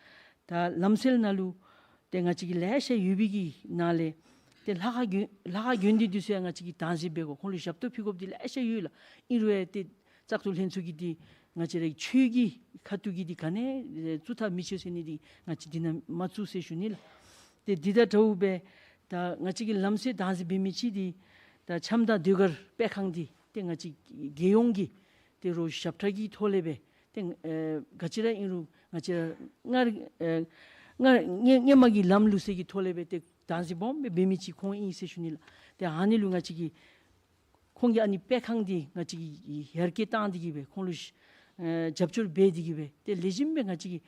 ད་ལམ་སྲོལ་ནང་ལུ་ཏེ་ང་བཅས་ཀྱི་ལེ་ཤ་ཡོད་པའི་གི་ནང་ལས་ཏེ་ལྷ་ཁང་དགོན་ལྷ་ཁང་དགོན་སྡེ་འདི་ཚུ་ཡང་ང་བཅས་ཀྱིས་བདག་འཛིན་འབད་དགོ། ཁོང་ལུ་ཞབས་ཏོག་ཕུལ་དགོཔ་འདི་ལེ་ཤ་ཡོད་ལགས། ཨིན་རུང་ཡང་ཏེ་བཙག་འཐུ་ལྷན་ཚོགས་ཀྱིས་འདི་ང་བཅས་རའི་ཆོས་ཀྱི་ཁ་ཐུག་གི་འདི་ག་ནི་ཨེ་བཙུགས་ཐབས་མི་ཆོག་ཟེར་ནི་འདི་ང་བཅས་འདི་ནང་མ་བཙུགས་ཟེར་ཞུ་ནི་ལགས། ཏེ་འདི་དང་འདྲཝ་སྦེ་ད་ང་བཅས་ཀྱི་ལམ་སྲོལ་བདག་འཛིན་འབད་མི་ཅིག་འདི་ད་འཆམ་དང་ཟློས་གར་སྤེལ་ཁང་འདི་ཏེ་ང་བཅས་རྒྱལ་ཡོངས་ཀྱི་ཏེ་རོགས་ཞབས་ཁྲ་གི་ཐོག་ལས་སྦེ་ཏེ་ཨེ་ག་ཅི་ར་ཨིན་རུང་ང་བཅས་ར་སྔར་ཨེ་སྔར་སྔ་སྔ་མ་གི་ལམ་ལུགས་སྲོལ་གྱི་ཐོག་ལས་སྦེ་ཏེ་བདག་འཛིན་སྦོམ་སྦེ་འབད་མི་ཅིག་ཁོང་ཨིན་ཟེར་ཞུ་ནི་ལགས། ཏེ་ཨ་ནི་ལུ་ང་བཅས་ཀྱིས་ཁོང་གི་ཨ་ནི་སྤེལ་ཁང་འདི་ང་བཅས་ཀྱིས་ཡར་རྒྱས་བཏང་སྟེ་གི་སྦེ་ཁོང་ལུ་ཨེ་རྒྱབ་སྐྱོར་འབད་དེ་གི་སྦེ་ཏེ་ལེགས་ཤོམ་སྦེ་ང་བཅས་ཀྱིས་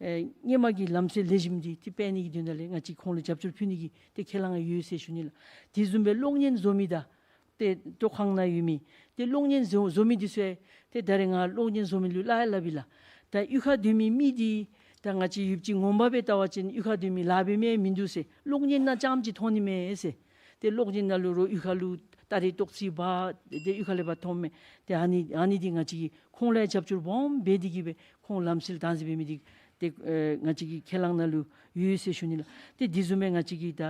ཨེ་སྔ་མ་གི་ལམ་སྲོལ་ལེགས་ཤོམ་འདི་ཏེ་སྤེལ་ནི་གི་དོན་དག་ལས་ང་བཅས་ཁོང་ལུ་རྒྱབ་སྐྱོར་ཕུལ་ནི་གི་ཏེ་ཁས་བླངས་ཡོད་ཟེར་ཞུ་ནི་ལགས། དེ་བཟུམ་སྦེ་གློག་བརྙན་བཟོ་མི་དང་ཏེ་ལྟོ་ཁང་ནང་ཡོད་མི་ཏེ་གློག་བརྙན་བཟོ་བཟོ་མི་འདི་ཚུ་ཡང་ཏེ་ད་རེས་ང་གློག་བརྙན་བཟོ་མི་ལུ་སླབ་ཡང་སླབ་ཨིན་ལགས། ད་གཡུས་ཁར་སྡོད་མི་མི་འདི་ད་ང་བཅས་ཡུདཔ་ཅིག་ངོ་མ་སྦེ་བལྟ་བ་ཅིན་གཡུས་ཁར་སྡོད་མི་ལཱ་འབད་མི་མིན་འདུག་ཟེར། གློག་བརྙན་ནང་རྐྱངམ་ཅིག་མཐོང་ནི་མས་ཟེར། ཏེ་གློག་བརྙན་ནང་ལུ་རོགས་གཡུས་ཁ་ལུ་སྟ་རེ་ཏོག་ཙི་འབག་ཏེ་གཡུས་ཁ་ལས་ཕར་མཐོངམ་མས། ཏེ་ཨ་ནི་ཨ་ནི་འདི་ང་བཅས་ཀྱིས་ཁོང་ལུ་ཡང་རྒྱབ་སྐྱོར་སྦོམ་འབད་དེ་གི་སྦེ་ཁོང་ལམ་སྲོལ་བདག་འཛིན་འབད་མི་འདི་ཏེ་ཨེ་ང་བཅས་ཀྱི་ཁས་བླངས་ནང་ལུ་ཡོད་ཟེར་ཞུ་ནི་ལགས། ཏེ་དེ་བཟུམ་སྦེ་ང་བཅས་ཀྱི་ད་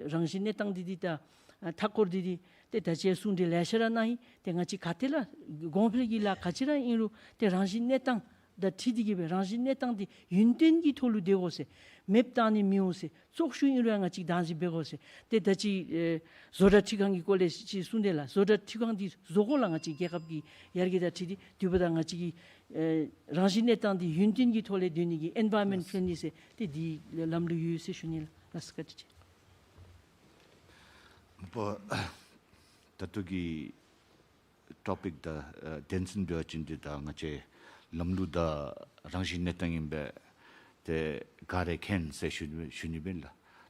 རང་བཞིན་གནས་སྟངས་འདི་འདི་ད་ཨ་མཐའ་འཁོར་འདི་འདི་ཏེ་ད་ཅི་གསུང་གྲོས་ལེ་ཤ་ར་གནང་ཡི། ཏེ་ང་བཅས་ག་ཏེ་ལུ་གོང་འཕེལ་གྱི་ལཱ་ག་ཅི་ར་ཨིན་རུང་ཏེ་རང་བཞིན་གནས་སྟངས་དང་འཁྲིལ་ཏེ་གི་སྦེ་རང་བཞིན་གནས་སྟངས་འདི་ཡུན་བརྟན་གྱི་ཐོག་ལུ་སྡོད་དགོ་ཟེར། མེདཔ་བཏང་ནི་མི་འོང་ཟེར། བཙོག་ཤུགས་ཨིན་རུང་ཡང་ང་བཅས་བདག་འཛིན་འབད་དགོ་ཟེར། ཏེ་ད་ཅི་ཨེ་བཟོ་གྲྭ་འཕྲུལ་ཁང་གི་སྐོར་ལས་ཅིག་གསུངས་དེས་ལགས། བཟོ་གྲྭ་འཕྲུལ་ཁང་འདི་བཟོ་དགོ་ལགས། ང་བཅས་རྒྱལ་ཁབ་ཀྱི་ཡར་རྒྱས་དང་འཁྲིལ་ཏེ་དེ་འབདཝ་ད་ང་བཅས་ཀྱི་ཨེ་རང་བཞིན་གནས་སྟངས་འདི་ཡུན་བརྟན་གྱི་ཐོག་ལས་སྡོད་ནི་གི་environment friendly ཟེར་ཏེ་འདི་ལམ་ལུགས་ཡོད་ཟེར་ཞུ་ནི་ལགས། ལགས་སོ་བཀའ་དྲིན་ཆེ། ད་ལྟོ་གི་ཊོ་པིཀ་དང་ཨ་དོན་ཚན་འབད་བ་ཅིན་འདི་ད་ང་བཅས་ལམ་ལུགས་དང་རང་བཞིན་གནས་སྟངས་ཨིན་པས། ཏེ་ག་ར་མཁྱེན་ཟེར་ཞུ་ནི་ཞུ་ནི་སྦེ་ལགས།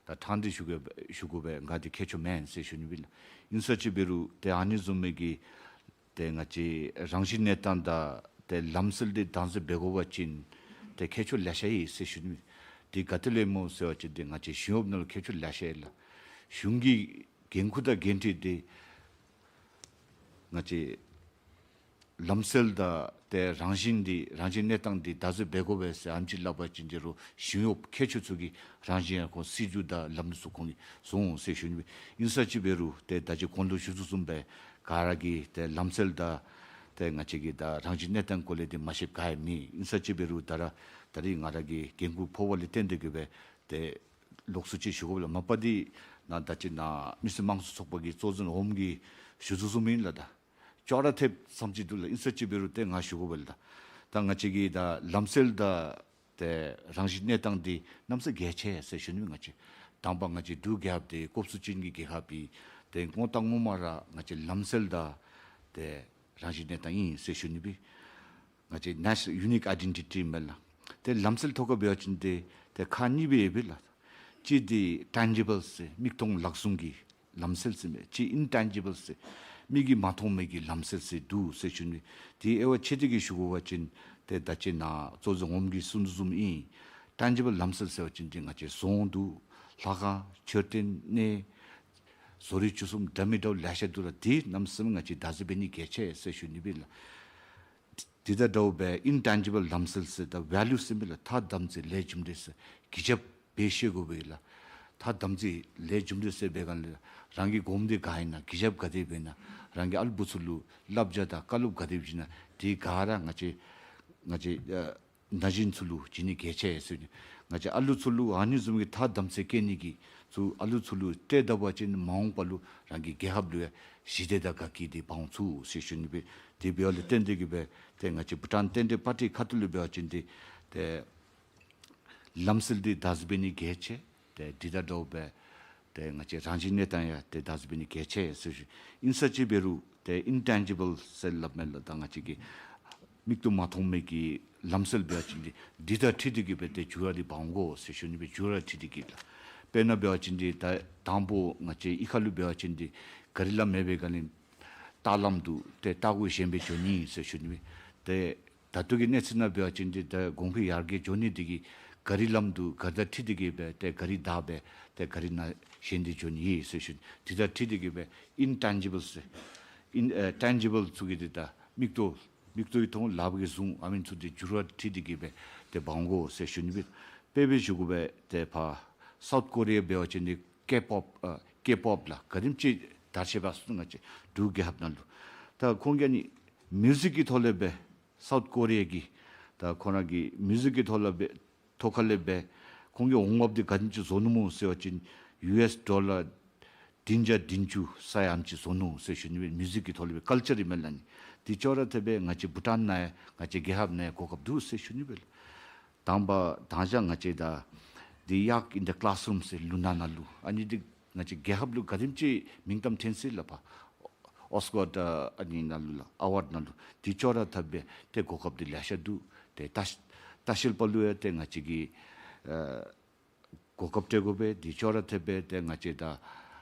ད་ཕྲང་སྟེ་ཞུ་དགོ་ཞུ་དགོ་པས། ང་འདི་མཁས་མཆོག་མེན་ཟེར་ཞུ་ནི་སྦེ་ལགས། ཨིན་ས་ཅིག་འབད་རུང་ཏེ་ཨ་ནི་བཟུམ་མའི་གི་ཏེ་ང་བཅས་རང་བཞིན་གནས་སྟངས་དང་ཏེ་ལམ་སྲོལ་འདི་བདག་འཛིན་འབད་དགོ་པ་ཅིན་ཏེ་མཁས་མཆོག་ལེ་ཤ་ཡོད་ཟེར་ཞུ་ནི། འདི་ག་ཏེ་ལས་སྨོ་ཟེར་བ་ཅིན་ཏེ་ང་བཅས་གཞུང་གཡོགཔ་ནང་ལུ་མཁས་མཆོག་ལེ་ཤ་ཡོད་ལགས། གཞུང་གི་འགན་ཁུར་དང་འགན་འཁྲི་འདི་ང་བཅས་ལམ་སྲོལ་དང་ཏེ་རང་བཞིན་འདི་རང་བཞིན་གནས་སྟངས་འདི་བདག་འཛིན་འབད་དགོ་པས་ཟེར་ཨེམ་ཅིག་སླབ་པ་ཅིན་འདི་རུང་གཞུང་གཡོགཔ་མཁས་མཆོག་ཚུ་གིས་རང་བཞིན་ཡང་ཁོང་སྲིད་བྱུས་དང་ལམ་ལུགས་ཚུ་ཁོང་གིས་བཟོ་འོང་ཟེར་ཞུ་ནི་སྦེ། ཨིན་ས་ཅིག་འབད་རུང་ཏེ་ད་ཅི་གོང་ལུ་ཞུ་དོ་བཟུམ་སྦེ་ག་ར་གིས་ཏེ་ལམ་སྲོལ་དང་ཏེ་ང་བཅས་ཀྱི་ད་རང་བཞིན་གནས་སྟངས་སྐོར་ལས་འདི་མ་ཤེསཔ་ག་ཡང་མེད། ཨིན་ས་ཅིག་འབད་རུང་ད་ར་ད་རིས་ང་ར་གི་འགན་ཁུར་ཕོག་པ་ལས་བརྟེན་ཏེ་གི་སྦེ་ཏེ་ལོགས་སུ་ཅིག་ཞུ་དགོཔ་ལགས། མ་པ་འདི་ནཱ་ད་ཅི་ནཱ་མི་སེར་དམངས་གཙོ་ཚོགས་པ་གི་གཙོ་འཛིན་འོགམ་གིས་ཞུ་དོ་བཟུམ་ཨིན་ལགས། ད་ཅོག་ར་འཐདཔ་ཙམ་ཅིག་འདུག་ལགས། ཨིན་ས་ཅིག་འབད་རུང་ཏེ་ང་ཞུ་དགོཔ་ལགས། ད་ད་ང་བཅས་ཀྱི་ད་ལམ་སྲོལ་དང་ཏེ་རང་བཞིན་གནས་སྟངས་འདི་གནམ་ས་བརྒལ་ཆེ་ཟེར་ཞུ་ནི། ང་བཅས་དང་པ་ང་བཅས་འབྲུག་རྒྱལ་ཁབ་འདི་སྐོབས་སུ་བཅིངས་ཀྱི་རྒྱལ་ཁབ་ཨིན། ཏེ་ངོ་རྟགས་ངོ་མ་ར་ང་བཅས་ལམ་སྲོལ་དང་ཏེ་རང་བཞིན་གནས་སྟངས་ཨིན་ཟེར་ཞུ་ནི་སྦེ། ང་བཅས་national unique identity མས་ལགས། ཏེ་ལམ་སྲོལ་ཐོག་ཁར་འབད་བ་ཅིན་ཏེ་ཏེ་ཁག་གཉིས་སྦེ་ཡོད་པས་ལགས། གཅིག་འདི་tangible ཟེར་མིག་མཐོང་ལག་ཟུང་གི་ལམ་སྲོལ་ཟེར་མས། གཅིག་intangible ཟེར་མིག་གིས་མ་མཐོང་མི་གི་ལམ་སྲོལ་ཟེར་འདུག་ཟེར་ཞུ་ནི། དེ་དབྱེ་བ་ཕྱེ་སྟེ་གི་ཞུ་དགོ་པ་ཅིན་ཏེ་ད་ཅི་ནཱ་གཙོ་འཛིན་འོགམ་གིས་གསུང་དོ་བཟུམ་ཨིན། tangible ལམ་སྲོལ་ཟེར་བ་ཅིན་ཏེ་ང་བཅས་ཟོང་འདུག། ལྷ་ཁང་མཆོད་རྟེན་གནས་བཟོ་རིག་སྤྱོད་གསུམ་འདྲ་མི་འདྲཝ་ལེ་ཤ་འདུག་ལགས། དེ་གནམ་ས་མེད་ང་བཅས་བདག་འཛིན་འབད་ནི་གལ་ཆེ་ཟེར་ཞུ་ནི་སྦེ་ལགས། དེ་དང་འདྲཝ་སྦེ་intangible ལམ་སྲོལ་ཟེར་ད་value ཟེར་མི་ལགས། ཐ་དམ་ཚིག་ལས་རྒྱུ་འབྲས་ཟེར་གུས་ཞབས་འབད་ཤེས་དགོ་པས་ལགས། ཐ་དམ་ཚིག་ལས་རྒྱུ་འབྲས་ཟེར་འབད་ག་ལས་རང་གི་གོངམ་འདི་ག་ཨིན་ན་གུས་ཞབས་ག་དེ་འབད་ན་རང་གི་ཨ་ལུ་བུ་ཚུ་ལུ་བསླབ་བྱ་དང་བཀའ་སློབ་ག་དེ་བྱིན་ན་དེ་ག་ར་ང་བཅས་ང་བཅས་ཨ་ན་གཞོན་ཚུ་ལུ་བྱིན་ནི་གལ་ཆེ་ཟེར་ནི། ང་བཅས་ཨ་ལུ་ཚུ་ལུ་ཨ་ནི་བཟུམ་གྱི་ཐ་དམ་ཚིག་སྐྱེ་ནི་གི་ཚུ་ཨ་ལུ་ཚུ་ལུ་སྤྲོད་ད་པ་ཅིན་མ་འོངས་པ་ལུ་རང་གི་རྒྱལ་ཁབ་ལུ་ཡང་ཞི་བདེ་དང་དགའ་སྐྱིད་འདི་འབག་འོང་ཚུགས་ཟེར་ཞུ་ནི་སྦེ། དེ་འབདཝ་ལས་བརྟེན་ཏེ་གི་སྦེ་ཏེ་ང་བཅས་བྷུ་ཊཱན་རྟེན་འབྲེལ་པར་ཊི་ཁ་ཐུག་ལས་འབད་བ་ཅིན་ཏེ་ཏེ་ལམ་སྲོལ་འདི་བདག་འཛིན་འབད་ནི་གལ་ཆེ། ཏེ་དེ་དང་འདྲཝ་སྦེ་ ཏེ་ང་བཅས་རང་བཞིན་གནས་སྟངས་ཡང་ཏེ་ད་གཟིགས་འབད་ནི་གལ་ཆེ་ཟེར་ཞུ། ཨིན་ས་ཅིག་འབད་རུང་ཏེ་ཨིན་ཊེན་ཇི་བཱལ་ཟེར་སླབ་མི་ལགས། ད་ང་བཅས་ཀྱི་མིག་ཏོ་མ་མཐོང་མི་གི་ལམ་སྲོལ་འབད་བ་ཅིན་འདི་འདི་དང་འཁྲིལ་ཏེ་གིས་སྦེ་ཏེ་འགྱུར་བ་འདི་འབག་འོང་གོ་ཟེར་ཞུ་ནི་སྦེ། འགྱུར་བ་འཁྲིལ་ཏེ་གིས་ལགས། དཔེར་ན་འབད་བ་ཅིན་འདི་ད་དང་པོ་ང་བཅས་གཡུས་ཁ་ལུ་འབད་བ་ཅིན་འདི་ག་རི་ལམ་མེད་པའི་སྒང་ལས་ཏཱ་ལམ་དུ་ཏེ་ཏཱ་གུ་བཞོན་སྦེ་འགྱོ་ནི་ཟེར་ཞུ་ནི་སྦེ། ཏེ་ད་ལྟོ་གི་གནས་ཚུལ་ནང་འབད་བ་ཅིན་འདི་ད་གོང་འཕེལ་ཡར་རྒྱས་འགྱོ་ནི་འདི་གིས་ག་རི་ལམ་དུ་ག་རི་དང་འཁྲིལ་ཏེ་གིས་སྦེ་ཏེ་ག་རི་བདའ་སྦེ་ཏེ་ག་རི་ནང་བཞོན་ཏེ་འགྱོ་ནི་ཨིན་ཟེར་ཞུ་ནི། འདི་དང་འཁྲིལ་ཏེ་གིས་སྦེ་ཨིན་ཊེན་ཇི་བཱལ་ཟེར་ཨིན་ཨེ་ཊེན་ཇི་བཱལ་ཚུ་གི་འདི་ད་མིག་ཏོ་མིག་ཏོ་གིས་མཐོང་ལགཔ་གིས་བཟུང་ཨ་ནི་ཚུ་འདི་འགྱུར་བ་འཁྲིལ་ཏེ་གིས་སྦེ་ཏེ་འབག་འོང་གོ་ཟེར་ཞུ་ནི་སྦེ། དཔེ་སྦེ་ཞུ་དགོ་པས། ཏེ་ཕར་སའུཐ་ཀོ་རི་ཡ་འབད་བ་ཅིན་འདི་ཀེ་པོབ་ཨ་ཀེ་པོབ་ལགས་ག་དེམ་ཅིག་དར་ཁྱབ་སོང་ང་བཅས་འབྲུག་རྒྱལ་ཁབ་ནང་ལུ། ད་ཁོང་གིས་ཨ་ནི་མིའུ་ཟིག་གི་ཐོག་ལས་སྦེ་སའུཐ་ཀོ་རི་ཡ་གི་ད་ཁོང་ར་གི་མིའུ་ཟིག་གི་ཐོག་ལས་སྦེ་ཐོག་ཁ་ལས་སྦེ་ཁོང་གི་འོང་འབབ་འདི་ག་དེམ་ཅིག་བཟོ་ནུག་སྨོ་ཟེར་བ་ཅིན་ཡུ་ཨེསི་ཌོ་ལར་བདུན་བརྒྱ་བདུན་ཅུ་ས་ཡ་ཨ་ནེམ་ཅིག་བཟོ་ནུག་ཟེར་ཞུ་ནི་སྦེ། མིའུ་ཟིག་གི་ཐོག་ལས་སྦེ་ཀཱལ་ཅར་ཨིན་མས་ལགས་ཨ་ནི། འདི་ཅོག་ར་འཐདཔ་སྦེ་ང་བཅས་བྷུ་ཊཱན་ནང་ཡང་ང་བཅས་རྒྱལ་ཁབ་ནང་ཡང་གོ་སྐབས་འདུག་ཟེར་ཞུ་ནི་སྦེ་ལགས། དང་པ་དང་ཞག་ང་བཅས་ད་འདི་ཡག་ཨིན་ད་ཀི་ལཱསི་རུམ་ཟེར་ལུང་ནག་ནང་ལུ་ཨ་ནི་འདི་ང་བཅས་རྒྱལ་ཁབ་ལུ་ག་དེམ་ཅིག་མིང་གཏམ་ཐོན་སོ་ཡི་ལགས། ཕར་ཨོགསི་ཕོཌ་ཨ་ནི་ནང་ལུ་ལགས་ཨ་ཝཱཌ་ནང་ལུ། འདི་ཅོག་ར་འཐདཔ་སྦེ་ཏེ་གོ་སྐབས་འདི་ལེ་ཤ་འདུག། ཏེ་ལྟ་ལྟ་བཤལ་པ་ལུ་ཡང་ཏེ་ང་བཅས་ཀྱིས་ཨ་གོ་སྐབས་སྤྲོད་དགོ་པས། འདི་ཅོག་ར་འཐདཔ་སྦེ་ཏེ་ང་བཅས་ད་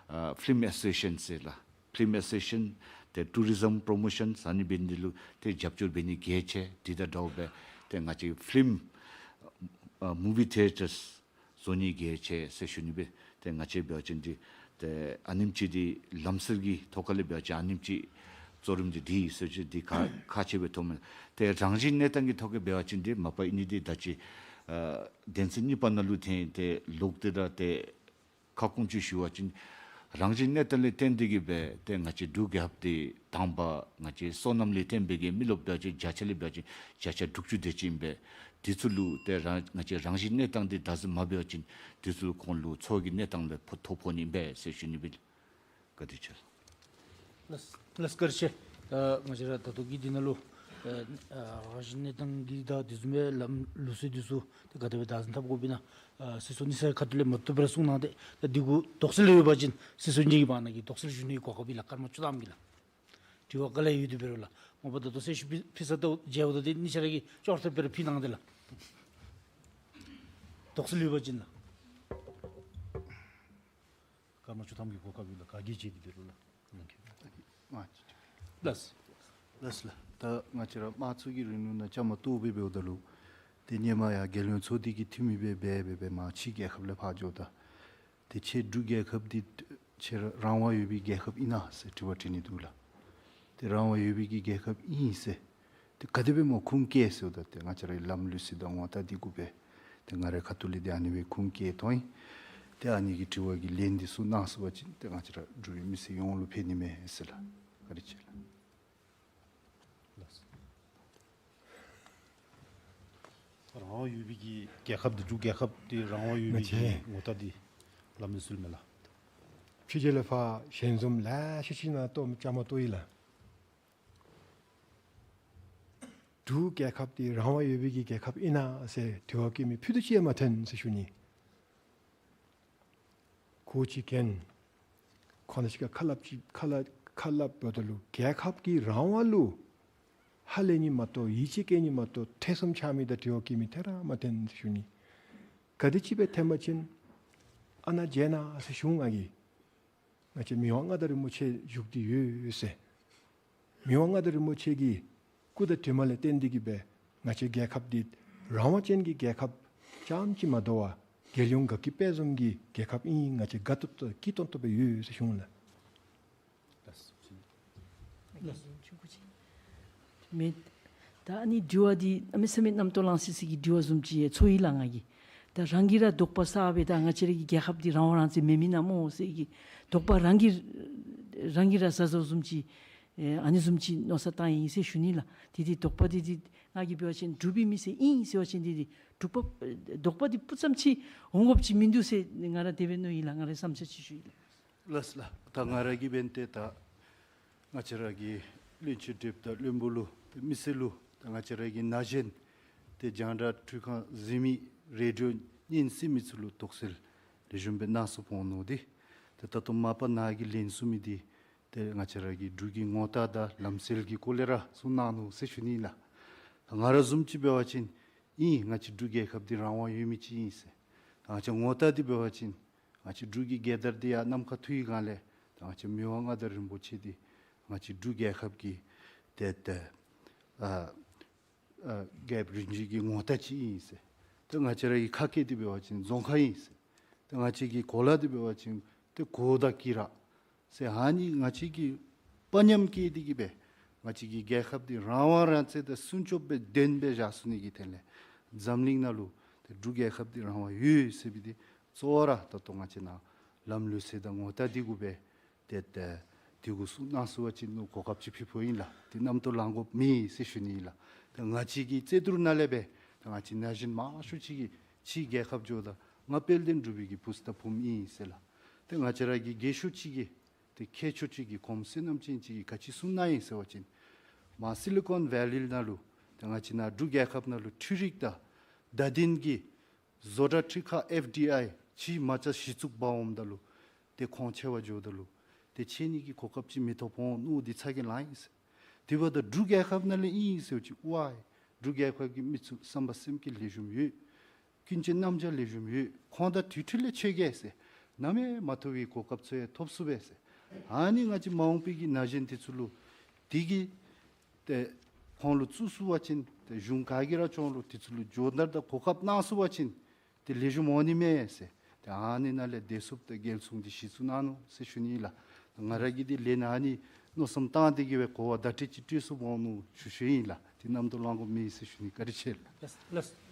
ཨ་ཕི་ལིམ་ཨེ་སོ་ཤི་ཡེ་ཤཱན་ཟེར་ལགས། ཕི་ལིམ་ཨེ་སོ་ཤི་ཡེ་ཤཱན་ཏེ་ཊུ་རི་ཟམ་པྲོ་མོ་ཤཱན་ཟེར་ཨ་ནི་འབད་ནི་འདི་ལུ་ཏེ་རྒྱབ་སྐྱོར་འབད་ནི་གལ་ཆེ། འདི་དང་འདྲཝ་སྦེ་ཏེ་ང་བཅས་ཕི་ལིམ་ཨ་མུ་ཝི་ཐི་ཡེ་ཊརསི་བཟོ་ནི་གལ་ཆེ་ཟེར་ཞུ་ནི་སྦེ། ཏེ་ང་བཅས་འབད་བ་ཅིན་འདི་ཏེ་ཨ་ནེམ་ཅིག་འདི་ལམ་སྲོལ་གྱི་ཐོག་ཁ་ལས་འབད་བ་ཅིན་ཨ་ནེམ་ཅིག་གཙོ་རིམ་འདི་འདི་ཟེར་ཅིག་འདི་ཁག་ཁག་ཆེ་སྦེ་མཐོངམ་མས། ཏེ་རང་བཞིན་གནས་སྟངས་ཀྱི་ཐོག་གི་འབད་བ་ཅིན་འདི་མ་པ་ཨིན་ནི་འདི་ད་ཅི་ཨ་གདན་ཚན་གཉིས་པ་ནང་ལུ་ཐོན་ཏེ་ལོག་སྟེ་ར་ཏེ་ཁ་སྐོང་ཅིག་ཞུ་བ་ཅིན་རང་བཞིན་གནས་སྟངས་ལས་བརྟེན་ཏེ་གིས་སྦེ་ཏེ་ང་བཅས་འབྲུག་རྒྱལ་ཁབ་འདི་དང་པ་ང་བཅས་སོ་ནམ་ལས་བརྟེན་པའི་གི་མི་རློབས་འབད་བ་ཅིན་བརྒྱ་ཆ་ལས་འབད་བ་ཅིན་བརྒྱ་ཆ་དྲུག་ཅུ་དེ་ཅིག་ཨིན་པས། འདི་ཚུ་ལུ་ཏེ་རང་ང་བཅས་རང་བཞིན་གནས་སྟངས་འདི་བདག་འཛིན་མ་འབད་བ་ཅིན་འདི་ཚུ་ལུ་ཁོང་ལུ་འཚོ་བའི་གནས་སྟངས་ལུ་ཕོག་ཐུག་ཕོག་ནི་ཨིན་པས་ཟེར་ཞུ་ནི་སྦེ། བཀའ་དྲིན་ཆེ། ལགས་ལགས་བཀའ་དྲིན་ཆེ། ད་ང་བཅས་ར་ད་ལྟོ་གི་འདི་ནང་ལུ་ཨ་ཨ་རང་བཞིན་གནས་སྟངས་ཀྱི་ད་དེ་བཟུམ་སྦེ་ལམ་ལུགས་སྲོལ་འདི་ཚུ་ད་ག་དེ་སྦེ་བདག་འཛིན་འཐབ་དགོཔ་ཨིན་ན་ཨ་སྲིད་ཚོགས་གཉིས་ཆ་ཁ་ཐུག་ལས་མ་བཏུབ་པར་གསུངས་གནང་སྟེ། ད་འདི་གུ་དོགས་སེལ་ཡོད་པ་ཅིན་སྲིད་ཚོགས་གཉིས་ཀྱི་བར་ན་གི་དོགས་སེལ་ཞུ་ནི་གི་གོ་སྐབས་ཨིན་ལགས། ཀརྨ་ཆོས་ཐམ་གྱིས་ལགས། དྲི་བ་ག་ལས་ཡོད་དེ་འབད་རུང་ལགས། མ་པ་ད་ལྟོ་གསལ་ཞུ་ཕུལ་ཕུལ་ས་ད་མཇལཝ་ད་འདི་གཉིས་ཆ་ར་གིས་ཅོག་ར་འཐདཔ་སྦེ་ར་ཕུལ་གནང་སྟེ་ལགས། དོགས་སེལ་ཡོད་པ་ཅིན་ལགས། ཀརྨ་ཆོས་ཐམ་གྱིས་གོ་སྐབས་ཡོད་ལགས། ག་གིས་མཇལ་ཏེ་འབད་རུང་ལགས། ལགས་ལགས་ལགས། ད་ང་བཅས་ར་དམངས་གཙོ་གི་རིང་ལུགས་ནང་བཅའ་མར་གཏོགས་སྦེ་འབདཝ་ད་ལུ་ཏེ་ཧེ་མ་ཡང་རྒྱལ་ཡོངས་ཚོགས་སྡེ་གི་འཐུས་མི་སྦེ་འབད་འབད་འབད་མར་ཕྱི་རྒྱལ་ཁབ་ལས་ཕར་འགྱོཝ་ད་ཏེ་ཁྱེད་འབྲུག་རྒྱལ་ཁབ་འདི་ཁྱེད་རང་དབང་ཡོད་པའི་རྒྱལ་ཁབ་ཨིན་ན་ཟེར་དྲི་བ་དྲི་ནི་འདུག་ལགས། ཏེ་རང་དབང་ཡོད་པའི་གི་རྒྱལ་ཁབ་ཨིན་ཟེར་ཏེ་ག་དེ་སྦེ་མོ་ཁུངས་བཀལ་ཟེརཝ་ད་ཏེ་ང་བཅས་རའི་ལམ་ལུགས་སྲོལ་དང་ངོ་རྟགས་འདི་གུ་སྦེ་ཏེ་ང་རའི་ཁ་ཐུག་ལས་ཏེ་ཨ་ནི་སྦེ་ཁུངས་བཀལ་དོ་ཨིན། ཏེ་ཨ་ནི་གི་དྲི་བ་གི་ལན་འདི་ཚུ་གནང་ཚུགས་པ་ཅིན་ཏེ་ང་བཅས་ར་འབྲུག་པའི་མི་སེར་ཡོངས་ལུ་ཕན་ནི་མས་ཟེར་ལགས། བཀའ་དྲིན་ཆེ་ལགས། རང་དབང་ཡོད་པའི་གི་རྒྱལ་ཁབ་འདི་འབྲུག་རྒྱལ་ཁབ་འདི་རང་དབང་ཡོད་པའི་གི་ངོ་རྟགས་འདི་ལམ་ལུགས་སྲོལ་མས་ལགས། ཕྱི་རྒྱལ་ལས་ཕར་ཞལ་འཛོམས་ལེ་ཤ་ཅིག་ནང་གཏོགས་བཅའ་མར་གཏོགས་ཡི་ལགས། འབྲུག་རྒྱལ་ཁབ་འདི་རང་དབང་ཡོད་པའི་གི་རྒྱལ་ཁབ་ཨིན་ན་ཟེར་དྲི་བ་བཀོད་མི་ཕུད་རྡོག་ཅིག་ཡང་མ་ཐོན་ཟེར་ཞུ་ནི། གོ་ཅི་གན། ཁོང་ཆ་ཁྱབ་ཁ་སླབ་ཅི་ཁ་སླབ་ཁ་སླབ་འབདཝ་ད་ལུ་རྒྱལ་ཁབ་ཀྱི་རང་དབང་ལུ་ཧ་ལས་ནི་མ་གཏོགས་ཡིད་ཆེས་བསྐྱེད་ནི་མ་གཏོགས་ཐེ་ཚོམ་ཆགས་མི་དང་དྲི་བ་བཀོད་མི་ཐད་ར་མ་ཐོན་ཟེར་ཞུ་ནི། ག་དེ་ཅིག་སྦེ་ཐོན་པ་ཅིན་ཨ་ནཱ་མཇལ་གནང་ཟེར་ཞུ་ང་གིས། ང་བཅས་མི་དབང་མངའ་བདག་རིན་པོ་ཆེ་བཞུགས་ཏེ་ཡོད་ཟེར། མི་དབང་མངའ་བདག་རིན་པོ་ཆེ་གི་སྐུ་དང་གྲིབ་མ་ལས་བརྟེན་ཏེ་གིས་སྦེ་ང་བཅས་རྒྱལ་ཁབ་འདི་རང་དབང་ཅན་གྱི་རྒྱལ་ཁབ་རྐྱངམ་ཅིག་མ་དོ་བར་རྒྱལ་ཡོངས་དགའ་སྐྱིད་དཔལ་འཛོམས་ཀྱི་རྒྱལ་ཁབ་ཨིན། ང་བཅས་དགའ་ཏོག་ཏོ་སྐྱིད་ཏོང་ཏོ་སྦེ་ཡོད་ཟེར་ཞུ་ལགས། མེད། ད་ཨ་ནི་དྲི་བ་འདི་གནམ་མེད་ས་མེད་རྣམ་རྟོག་ལང་སི་སི་གི་དྲི་བ་བཟུམ་ཅིག་ཡང་ཚོར་ཡི་ལགས་ང་གིས། ད་རང་གིས་ར་དོགས་པ་ཟ་སྦེ་ད་ང་བཅས་ར་གི་རྒྱལ་ཁབ་འདི་རང་དབང་རང་བཙན་མེད་མི་ཨིན་ན་སྨོ་ཟེར་གྱི་དོགས་པ་རང་གིས་རང་གིས་ར་ཟ་ཟཝ་བཟུམ་ཅིག་ཨེ་ཨ་ནི་བཟུམ་ཅིག་མནོ་བསམ་བཏང་ཡི་ཟེར་ཞུ་ནི་ལགས། དེ་འདི་དོགས་པ་འདི་འདི་ང་གིས་འབད་བ་ཅིན་འབྲུག་པའི་མི་སེར་ཨིན་ཟེར་བ་ཅིན་འདི་འདི་འབྲུག་པ་དོགས་པ་འདི་སྤུ་ཙམ་ཅིག་འོང་དགོཔ་ཅིག་མིན་འདུག་ཟེར་ང་ར་དེ་སྦེ་མནོ་ཡི་ལགས། ང་རའི་བསམ་འཆར་ཅིག་ཞུ་ཡི་ལགས། ལགས་ལགས། ད་ང་ར་གིས་འབདན་ཏེ་ད་ང་བཅས་ར་གི་བློན་ཆེན་ཁྲི་པ་དང་བློན་པོ་ལུ་ཏེ་མི་སེར་ལུ་ད་ང་བཅས་ར་གི་ན་གཞོན་ཏེ་རྒྱང་བསྒྲགས་འཕྲུལ་ཁང་གཟིགས་མི་རེ་ཌིའོ་ཉན་སྲིང་མི་ཚུ་ལུ་དོགས་སེལ་ལེགས་ཤོམ་སྦེ་གནང་སོ་ཕོག་ནུག་འདི། ཏེ་ད་ལྟོ་མ་པ་ནཱ་གིས་ལན་གསུངས་མི་འདི་ཏེ་ང་བཅས་ར་གི་འབྲུག་གི་ངོ་རྟགས་དང་ལམ་སྲོལ་གྱི་སྐོར་ལས་ར་གསུངས་གནང་ནུག་ཟེར་ཞུ་ནི་ཨིན་ལགས། ང་ར་བཟུམ་ཅིག་འབད་བ་ཅིན་ཨིན། ང་བཅས་འབྲུག་རྒྱལ་ཁབ་འདི་རང་དབང་ཡོད་མི་ཅིག་ཨིན་ཟེར། ང་བཅས་ངོ་རྟགས་འདི་འབད་བ་ཅིན་ང་བཅས་འབྲུག་གི་རྒྱལ་དར་འདི་ཡར་གནམ་ཁར་འཐུ་བའི་སྒང་ལས་ད་ང་བཅས་མི་དབང་མངའ་བདག་རིན་པོ་ཆེ་འདི་ང་བཅས་འབྲུག་རྒྱལ་ཁབ་ཀྱི་ཏེ་ཏེ་ཨ་ཨ་རྒྱལཔོ་རིན་ཆེན་གྱི་ངོ་རྟགས་ཅིག་ཨིན་ཟེར། ཏེ་ང་བཅས་ར་གི་ཁ་སྐད་འདི་འབད་བ་ཅིན་རྫོང་ཁ་ཨིན་ཟེར། ཏེ་ང་བཅས་ཀྱི་གོ་ལ་འདི་འབད་བ་ཅིན་ཏེ་གོ་དང་སྐེ་རགས་ཟེར། ཨ་ནི་ང་བཅས་ཀྱིས་དཔའ་ཉམས་བསྐྱེད་དེ་གིས་སྦེ་ང་བཅས་ཀྱི་རྒྱལ་ཁབ་འདི་རང་དབང་རང་བཙན་དང་སྲུང་སྐྱོབ་སྦེ་བདེན་སྦེ་བཞག་ཚུགས་ནི་གི་དོན་ལས་འཛམ་གླིང་ནང་ལུ་ཏེ་འབྲུག་རྒྱལ་ཁབ་འདི་རང་དབང་ཡོད་ཟེར་བའི་འདི་གཙོ་བོ་ར་ད་ལྟོ་ང་བཅས་ནཱ་ལམ་ལུགས་སྲོལ་དང་ངོ་རྟགས་འདི་གུ་སྦེ་ཏེ་ཏེ་འདི་གུ་གསུངས་གནང་ཚུགས་པ་ཅིན་ནུ་གོ་སྐབས་ཅིག་ཕུལ་ཕུལཝ་ཨིན་ལགས། ཏེ་རྣམ་རྟོག་ལང་དགོཔ་མེད་ཟེར་ཞུ་ནི་ཨིན་ལགས། ཏེ་ང་བཅས་ཀྱི་རྩོད་བསྡུར་ནང་ལས་སྦེ་ཏེ་ང་བཅས་ན་གཞོན་མང་ཤོས་ཅིག་གིས་ཕྱི་རྒྱལ་ཁབ་འགྱོཝ་ད་ང་དཔལ་ལྡན་འབྲུག་པའི་གི་བུ་ཚ་དང་བུམོ་ཨིན་ཟེར་ལགས། ཏེ་ང་བཅས་ར་གི་རྒས་ཤོས་ཅིག་གིས་ཏེ་མཁས་མཆོག་ཅིག་གིས་གོངམ་བསོད་ནམས་ཅན་ཅིག་གིས་ག་ཅི་གསུངས་གནང་ཡི་ཟེར་བ་ཅིན་མར་སི་ལི་ཀོན་ཝེ་ལི་ནང་ལུ་ཏེ་ང་བཅས་ནཱ་འབྲུག་རྒྱལ་ཁབ་ནང་ལུ་འཕྲུལ་རིག་དང་བརྡ་དོན་གྱི་བཟོ་གྲྭ་ཁྲི་ཁ་ཨེཕ་ཌི་ཨའི་ཕྱི་མ་ཅ་གཞི་བཙུགས་འབག་འོངམ་ད་ལུ་ཏེ་ཁོང་ཆེ་བ་འགྱོཝ་ད་ལུ་ཏེ་ཆེ་ནི་གི་གོ་སྐབས་ཅིག་མི་ཐོབ་འོང་ནུག་འདི་ཚ་གྱང་ལང་ཡི་ཟེར། དེ་འབདཝ་ད་འབྲུག་རྒྱལ་ཁབ་ནང་ལས་ཨིན་ཟེར་བ་ཅིན་ཝའི་འབྲུག་རྒྱལ་ཁབ་ཀྱི་མི་ཚུ་བསམ་པ་སེམས་བསྐྱེད་ལེགས་ཤོམ་ཡོད། ཀུན་སྤྱོད་རྣམ་གཞག་ལེགས་ཤོམ་ཡོད། ཁོང་དང་དུས་ཐོག་ལས་ཕྱད་གེ་ཟེར། ནམ་ཡང་མ་ཐོབ་པའི་གོ་སྐབས་ཚུ་ཡང་ཐོབ་ཚུགས་པས་ཟེར། ཨ་ནི་ང་བཅས་མ་འོངས་པའི་གི་ན་གཞོན་འདི་ཚུ་ལུ་འདི་གི་ཏེ་ཁོང་ལུ་བཙུགས་ཚུགས་པ་ཅིན་ཏེ་གཞུང་ག་གིས་ར་ཁྱོད་ལུ་འདི་ཚུ་ལུ་སྦྱོང་བརྡར་དང་གོ་སྐབས་གནང་ཚུགས་པ་ཅིན་ཏེ་ལེགས་ཤོམ་འོང་ནི་མས་ཟེར། ཏེ་ཨ་ནི་ནང་ལས་བདེ་སྲུངཔ་དང་རྒྱལ་སྲུངཔ་འདི་གཞི་བཙུགས་གནང་ནུག་ཟེར་ཞུ་ནི་ལགས། ང་ར་གིས་འདི་ལན་ཨ་ནི་མནོ་བསམ་བཏང་སྟེ་གིས་སྦེ་གོ་བ་བརྡ་སྤྲོད་ཅིག་སྤྲོད་ཚུགསཔ་འོང་ནུག་ཞུ་ཞུཝ་ཨིན་ལགས། ཏེ་རྣམ་རྟོག་ལང་དགོཔ་མེད་ཟེར་ཞུ་ནི། བཀའ་དྲིན་ཆེ་ལགས། ལགས་ལགས།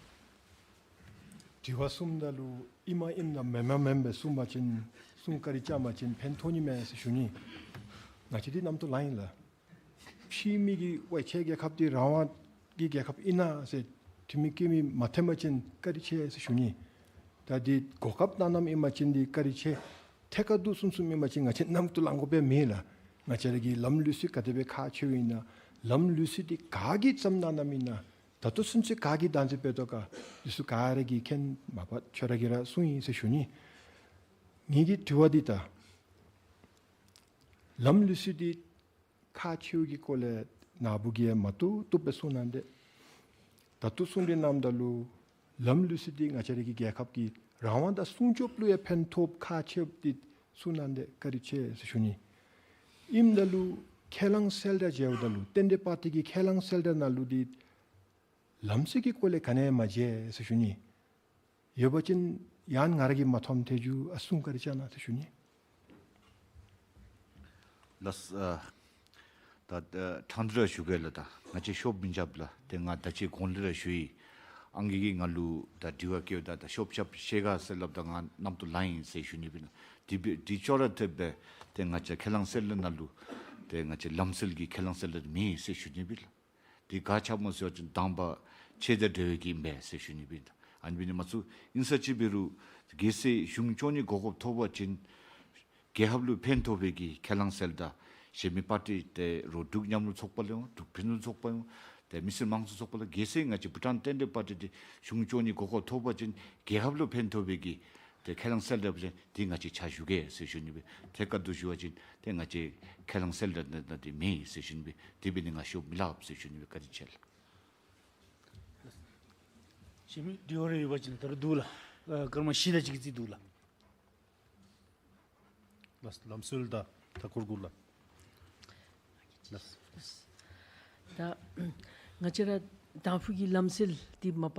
དྲི་བ་གསུངམ་ད་ལུ་ཨིནམ་ཨིནམ་མེནམ་མེནམ་སྦེ་གསུངས་པ་ཅིན་གསུང་བཀའ་དྲིན་བསྐྱང་པ་ཅིན་ཕན་ཐོགས་ནི་མས་ཟེར་ཞུ་ནི། ང་བཅས་འདི་རྣམ་རྟོག་ལང་ཡི་ལགས། ཕྱི་མི་གིས་ཝའི་ཁྱེད་རྒྱལ་ཁབ་འདི་རང་དབང་གི་རྒྱལ་ཁབ་ཨིན་ན་ཟེར་འཐུས་མི་བསྐྱོན་མི་མ་ཐོན་པ་ཅིན་བཀའ་དྲིན་ཆེ་ཟེར་ཞུ་ནི། ད་འདི་གོ་སྐབས་གནང་གནངམ་ཨིན་པ་ཅིན་འདི་བཀའ་དྲིན་ཆེ། ཐད་ཀར་དུ་གསུང་གསུངམ་ཨིན་པ་ཅིན་ང་བཅས་རྣམ་རྟོག་ལང་དགོཔ་མེད་ལགས། ང་བཅས་ར་གི་ལམ་ལུགས་སྲོལ་ག་དེ་སྦེ་ཁག་ཆེཝ་ཨིན་ན་ལམ་ལུགས་སྲོལ་འདི་ག་གིས་བརྩམས་གནང་གནངམ་ཨིན་ན་ད་ལྟོ་ཚུན་ཚོད་ག་གིས་བདག་འཛིན་འབད་དོ་ག་འདི་ཚུ་ག་ར་གིས་མཁྱེན། མ་པ་ཁྱོད་ར་གིས་ར་གསུངས་ཡི་ཟེར་ཞུ་ནི། ངེ་གི་དྲི་བ་འདི་ད་ལམ་ལུགས་སྲོལ་འདི་ཁག་ཆེཝ་གི་སྐོར་ལས་ནཱ་བུ་གིས་མ་བཏུབ་བཏུབ་སྦེ་གསུངས་གནང་སྟེ། ད་ལྟོ་གསུང་གྲོས་གནངམ་ད་ལུ་ལམ་ལུགས་སྲོལ་འདི་ང་བཅས་ར་གི་རྒྱལ་ཁབ་ཀྱི་རང་དབང་དང་སྲུང་སྐྱོབ་ལུ་ཡང་ཕན་ཐོགས་ཁག་ཆེཝ་འདི་གསུངས་གནང་སྟེ་བཀའ་དྲིན་ཆེ་ཟེར་ཞུ་ནི། ཨིནམ་ད་ལུ་ཁས་བླངས་གསལ་བསྒྲགས་མཇལཝ་ད་ལུ་རྟེན་འབྲེལ་པར་ཊི་གི་ཁས་བླངས་གསལ་བསྒྲགས་ནང་ལུ་འདི་ལམ་སྲོལ་གྱི་སྐོར་ལས་ག་ནི་ཡང་མ་མཇལ་ཟེར་ཞུ་ནི། ཡོད་པ་ཅིན་ཡང་ང་ར་གིས་མ་མཐོངམ་ཐལ་འགྱོ། ཨ་གསུང་བཀའ་དྲིན་བསྐྱང་གནང་ཟེར་ཞུ་ནི། ལགས། ཨ་ད་ཨ་ཕྲང་སྟེ་ར་ཞུ་གེ་ལགས། ད་ང་བཅས་ཤོབ་མི་རྐྱབ་ལགས། ཏེ་ང་ད་ཅི་གོང་ལས་ར་ཞུ་ཡི། ཨང་རྒས་ཀྱིས་ང་ལུ་ད་དྲི་བ་བཀོདཔ་ད་ད་ཤོབ་རྐྱབ་ཤེས་ག་ཟེར་སླབ་ད་ང་རྣམ་རྟོག་ལང་ཡི་ཟེར་ཞུ་ནི་སྦེ་ལགས། དེ་སྦེ་དེ་ཅོག་ར་འཐདཔ་སྦེ་ཏེ་ང་བཅས་ཁས་བླངས་གསལ་བསྒྲགས་ནང་ལུ་ཏེ་ང་བཅས་ལམ་སྲོལ་གྱི་ཁས་བླངས་གསལ་བསྒྲགས་མེད་ཟེར་ཞུ་ནི་སྦེ་ལགས། དེ་ག་ཅི་སྨོ་ཟེར་བ་ཅིན་དང་པ་ཆོས་དང་འབྲེལ་བའི་གི་ཨིན་པས་ཟེར་ཞུ་ནི་སྦེ། ཨ་ནི་འབད་ནི་མ་ཚུགས་ཨིན་ས་ཅིག་འབད་རུང་གལ་སྲིད་གཞུང་སྐྱོང་ནི་གོ་སྐབས་ཐོབ་པ་ཅིན་རྒྱལ་ཁབ་ལུ་ཕན་ཐོགས་པའི་གི་ཁས་བླངས་གསལ་བསྒྲགས་གཞན་མི་པར་ཊི་ཏེ་རོགས་འབྲུག་མཉམ་རུབ་ཚོགས་པ་ལུ་འབྲུག་ཕུན་སུམ་ཚོགས་པ་ཡང་ཏེ་མི་སེར་དམངས་གཙོ་ཚོགས་པ་ལུ་གལ་སྲིད་ང་བཅས་བྷུ་ཊཱན་རྟེན་འབྲེལ་པར་ཊི་འདི་གཞུང་སྐྱོང་ནི་གོ་སྐབས་ཐོབ་པ་ཅིན་རྒྱལ་ཁབ་ལུ་ཕན་ཐོགས་པའི་གི་ཏེ་ཁས་བླངས་གསལ་བསྒྲགས་འབད་བ་ཅིན་དེ་ང་བཅས་ཕྱག་ཞུ་གེ་ཟེར་ཞུ་ནི་སྦེ། ཐད་ཀར་དུ་ཞུ་བ་ཅིན་ཏེ་ང་བཅས་ཁས་བླངས་གསལ་བསྒྲགས་ནང་ན་དེ་མེད་ཟེར་ཞུ་ནི་སྦེ། དེ་འབད་ནི་ང་ཤོབ་མི་ལྷགཔ་ཟེར་ཞུ་ནི་སྦེ། བཀའ་དྲིན་ཆེ་ལགས། གཞན་མི་དྲི་བ་རེ་ཡོད་པ་ཅིན་ད་རུང་འདུག་ལགས། ཨ་སྐར་མ་བཞི་དང་གཅིག་ཙམ་འདུག་ལགས། ལགས། ལམ་སྲོལ་དང་མཐའ་འཁོར་གུ་ལགས། ལགས། ད་ང་བཅས་ར་དང་ཕུ་གི་ལམ་སྲོལ་འདི་མ་པ་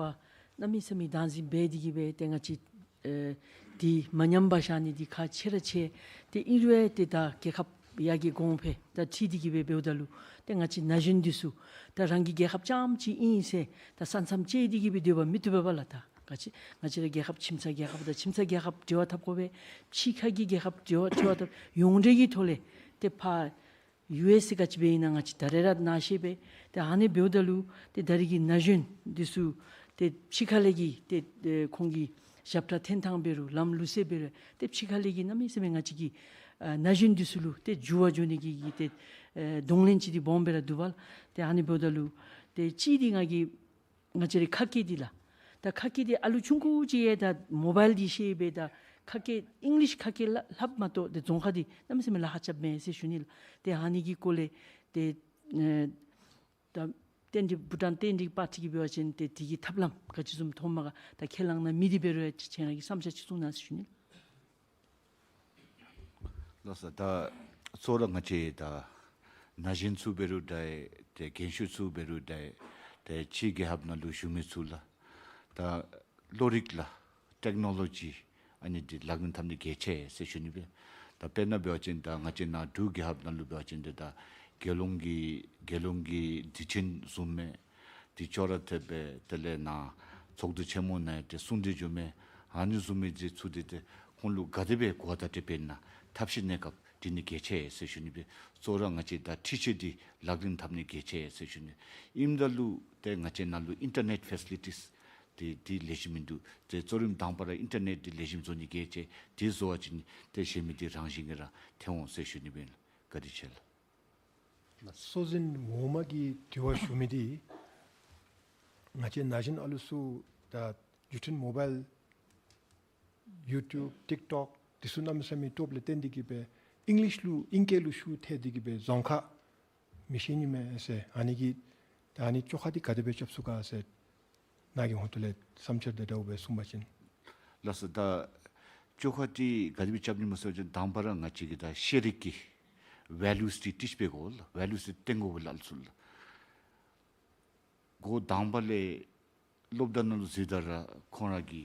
གནམ་མེད་ས་མེད་བདག་འཛིན་འབད་དེ་གིས་སྦེ་ཏེ་ང་བཅས་ཨེ་འདི་མ་ཉམས་པར་བཞག་ནི་འདི་ཁག་ཆེ་ར་ཆེ། ཏེ་ཨིན་རུང་ཏེ་ད་རྒྱལ་ཁབ་ཡར་རྒྱས་གོང་འཕེལ་དང་འཁྲིལ་ཏེ་གིས་སྦེ་འབདཝ་ད་ལུ་ཏེ་ང་བཅས་ན་གཞོན་འདི་ཚུ་ད་རང་གི་རྒྱལ་ཁབ་རྐྱངམ་ཅིག་ཨིན་ཟེར་ད་ས་མཚམས་བཅད་དེ་གིས་སྦེ་སྡོད་པ་མི་བཏུབ་པས་ལགས། ད་ག་ཅི་ང་བཅས་ར་རྒྱལ་ཁབ་ཁྱིམ་ཚང་རྒྱལ་ཁབ་དང་ཁྱིམ་ཚང་རྒྱལ་ཁབ་འབྲེལ་བ་འཐབ་དགོ་པས། ཕྱི་ཁ་གི་རྒྱལ་ཁབ་འབྲེལ་བ་འབྲེལ་བ་འཐབ་ཡོངས་འབྲེལ་གྱི་ཐོག་ལས་ཏེ་ཕར་ཡུ་ཨེསི་ཨེ་ག་ཅི་སྦེ་ཨིན་ན་ང་བཅས་ད་རེས་ར་ནཱ་ཤེས་པས། ཏེ་ཨ་ནི་འབདཝ་ད་ལུ་ཏེ་ད་རེས་ཀྱི་ན་གཞོན་འདི་ཚུ་ཏེ་ཕྱི་ཁ་ལས་ཀྱི་ཏེ་ཨེ་ཁོང་གི་ཞབས་ཁྲ་འཐེན་ཐངས་འབད་རུང་ལམ་ལུགས་སྲོལ་འབད་རུང་ཏེ་ཕྱི་ཁ་ལས་ཀྱི་གནམ་མེད་ས་མེད་ང་བཅས་ཀྱི་ཨ་ན་གཞོན་འདི་ཚུ་ལུ་ཏེ་འགྱུར་བ་འགྱོ་ནི་གི་གི་ཏེ་ཨེ་གདོང་ལེན་ཅིག་འདི་སྦོམ་སྦེ་ར་འདུག་པ་ལགས། ཏེ་ཨ་ནི་འབདཝ་ད་ལུ་ཏེ་གཅིག་འདི་ང་གིས་ང་བཅས་རའི་ཁ་སྐད་འདི་ལགས། ད་ཁ་སྐད་འདི་ཨ་ལུ་ཆུང་ཀུ་ཅིག་ཡང་ད་མོ་བཱའིལ་འདི་ཤེས་སྦེ་ད་ ཁ་སྐད་ཨིང་ལིཤ་ཁ་སྐད་ལ་ལྷབ་མ་གཏོགས་ཏེ་རྫོང་ཁ་འདི་གནམ་མེད་ས་མེད་ལཱ་ཁག་རྐྱབ་མས་ཟེར་ཞུ་ནི་ལགས། ཏེ་ཨ་ནི་གི་སྐོར་ལས་ཏེ་ཨེ་ད་ཏན་ཏིག་བྷུ་ཊཱན་ཏན་ཏིག་པར་ཊི་གིས་འབད་བ་ཅིན་ཏེ་དེ་གི་ཐབས་ལམ་ག་ཅི་བཟུམ་མཐོངམ་ག་ད་ཁས་བླངས་ནི་མེད། དེ་འབད་རུང་ཁྱེད་ར་གི་བསམ་འཆར་ཅིག་གསུང་གནང་ཟེར་ཞུ་ནི་ལགས། ལགས་སོ། ད་གཙོ་བོ་ར་ང་བཅས་ད་ན་གཞོན་ཚུ་འབད་རུང་འདྲ་ཏེ་རྒན་ཤོས་ཚུ་འབད་རུང་འདྲ་ཏེ་ཕྱི་རྒྱལ་ཁབ་ནང་ལུ་བཞུགས་མི་ཚུ་ལགས། ད་གློག་རིག་ལགས་ཊེཀ་ནོ་ལོ་ཇི་ཨ་ནི་འདི་ལག་ལེན་འཐབ་ནི་གལ་ཆེ་ཟེར་ཞུ་ནི་སྦེ། ད་དཔེར་ན་འབད་བ་ཅིན་ད་ང་བཅས་ནཱ་འབྲུག་རྒྱལ་ཁབ་ནང་ལུ་འབད་བ་ཅིན་ཏེ་ད་རྒྱལ་ཡོངས་ཀྱི་རྒྱལ་ཡོངས་ཀྱི་དུས་ཆེན་བཟུམ་མའི་འདི་ཅོག་ར་འཐདཔ་སྦེ་དེ་ལས་ནཱ་ཚོགས་འདུ་ཆེན་མོ་ནང་ཏེ་གསུང་གྲོས་འགྱོ་མི་ཨ་ནི་བཟུམ་མའི་འདི་ཚུ་འདི་ཏེ་ཁོང་ལུ་ག་དེ་སྦེ་གོ་བརྡ་སྤྲོད་པས་ན་ཐབས་ཤེས་གནས་སྐབས་འདི་ནི་གལ་ཆེ་ཟེར་ཞུ་ནི་སྦེ། གཙོ་བོ་ར་ང་བཅས་ད་འཕྲུལ་ཆས་འདི་ལག་ལེན་འཐབ་ནི་གལ་ཆེ་ཟེར་ཞུ་ནི། ཨིནམ་ད་ལུ་ཏེ་ང་བཅས་ནང་ལུ་ཨིན་ཊར་ནེཊ་ཕེ་སི་ལི་ཊིས་འདི་འདི་ལེགས་ཤོམ་མིན་འདུག། ཏེ་གཙོ་རིམ་དང་པ་ར་ཨིན་ཊར་ནེཊ་འདི་ལེགས་ཤོམ་བཟོ་ནི་གལ་ཆེ། འདི་བཟོ་བ་ཅིན་ཏེ་གཞན་མི་འདི་རང་བཞིན་གྱིས་ར་ཐོན་འོང་ཟེར་ཞུ་ནི་སྦེ་ཨིན་ལགས། བཀའ་དྲིན་ཆེ་ལགས། སྲོག་འཛིན་ངོ་མ་གི་དྲི་བ་ཞུ་མི་འདི་ང་བཅས་ན་གཞོན་ཨ་ལུ་ཚུ་ད་བརྒྱུད་འཕྲིན་མོ་བཱའིལ་ཡུ་ཊུབ་ཊིཀ་ཊོཀ་འདི་ཚུ་གནམ་མེད་ས་མེད་སྟབས་ལས་བརྟེན་ཏེ་གིས་སྦེ་ཨིང་ལིཤ་ལུ་ཨིང་སྐད་ལུ་ཤུགས་ཐལ་ཏེ་གིས་སྦེ་རྫོང་ཁ་མི་ཤེས་ནི་མས་ཟེར། ཨ་ནི་གི་ད་ཨ་ནི་བཅོ་ཁ་འདི་ག་དེ་སྦེ་རྐྱབ་ཚུགས་ག་ཟེར་ནཱ་གི་ཧོངས་ལས་བསམ་འཆར་དང་འདྲཝ་སྦེ་གསུངས་པ་ཅིན། ལགས་སོ། ད་བཅོ་ཁ་འདི་ག་དེ་སྦེ་རྐྱབ་ནི་སྨོ་ཟེར་བ་ཅིན་དང་པ་ར་ང་བཅས་ཀྱིས་ད་ཤེས་རིག་གི་ཝེ་ལུས་འདི་བཏོན་སྦེ་དགོ་ལགས། ཝེ་ལུས་འདི་བཏོན་དགོ་ལགས་ཨ་ལུ་ཚུ་ལུ། འགོ་དང་པ་ལས་སློབ་གྲྭ་ནང་ལུ་འཛུལཝ་ད་ར་ཁོང་ར་གི་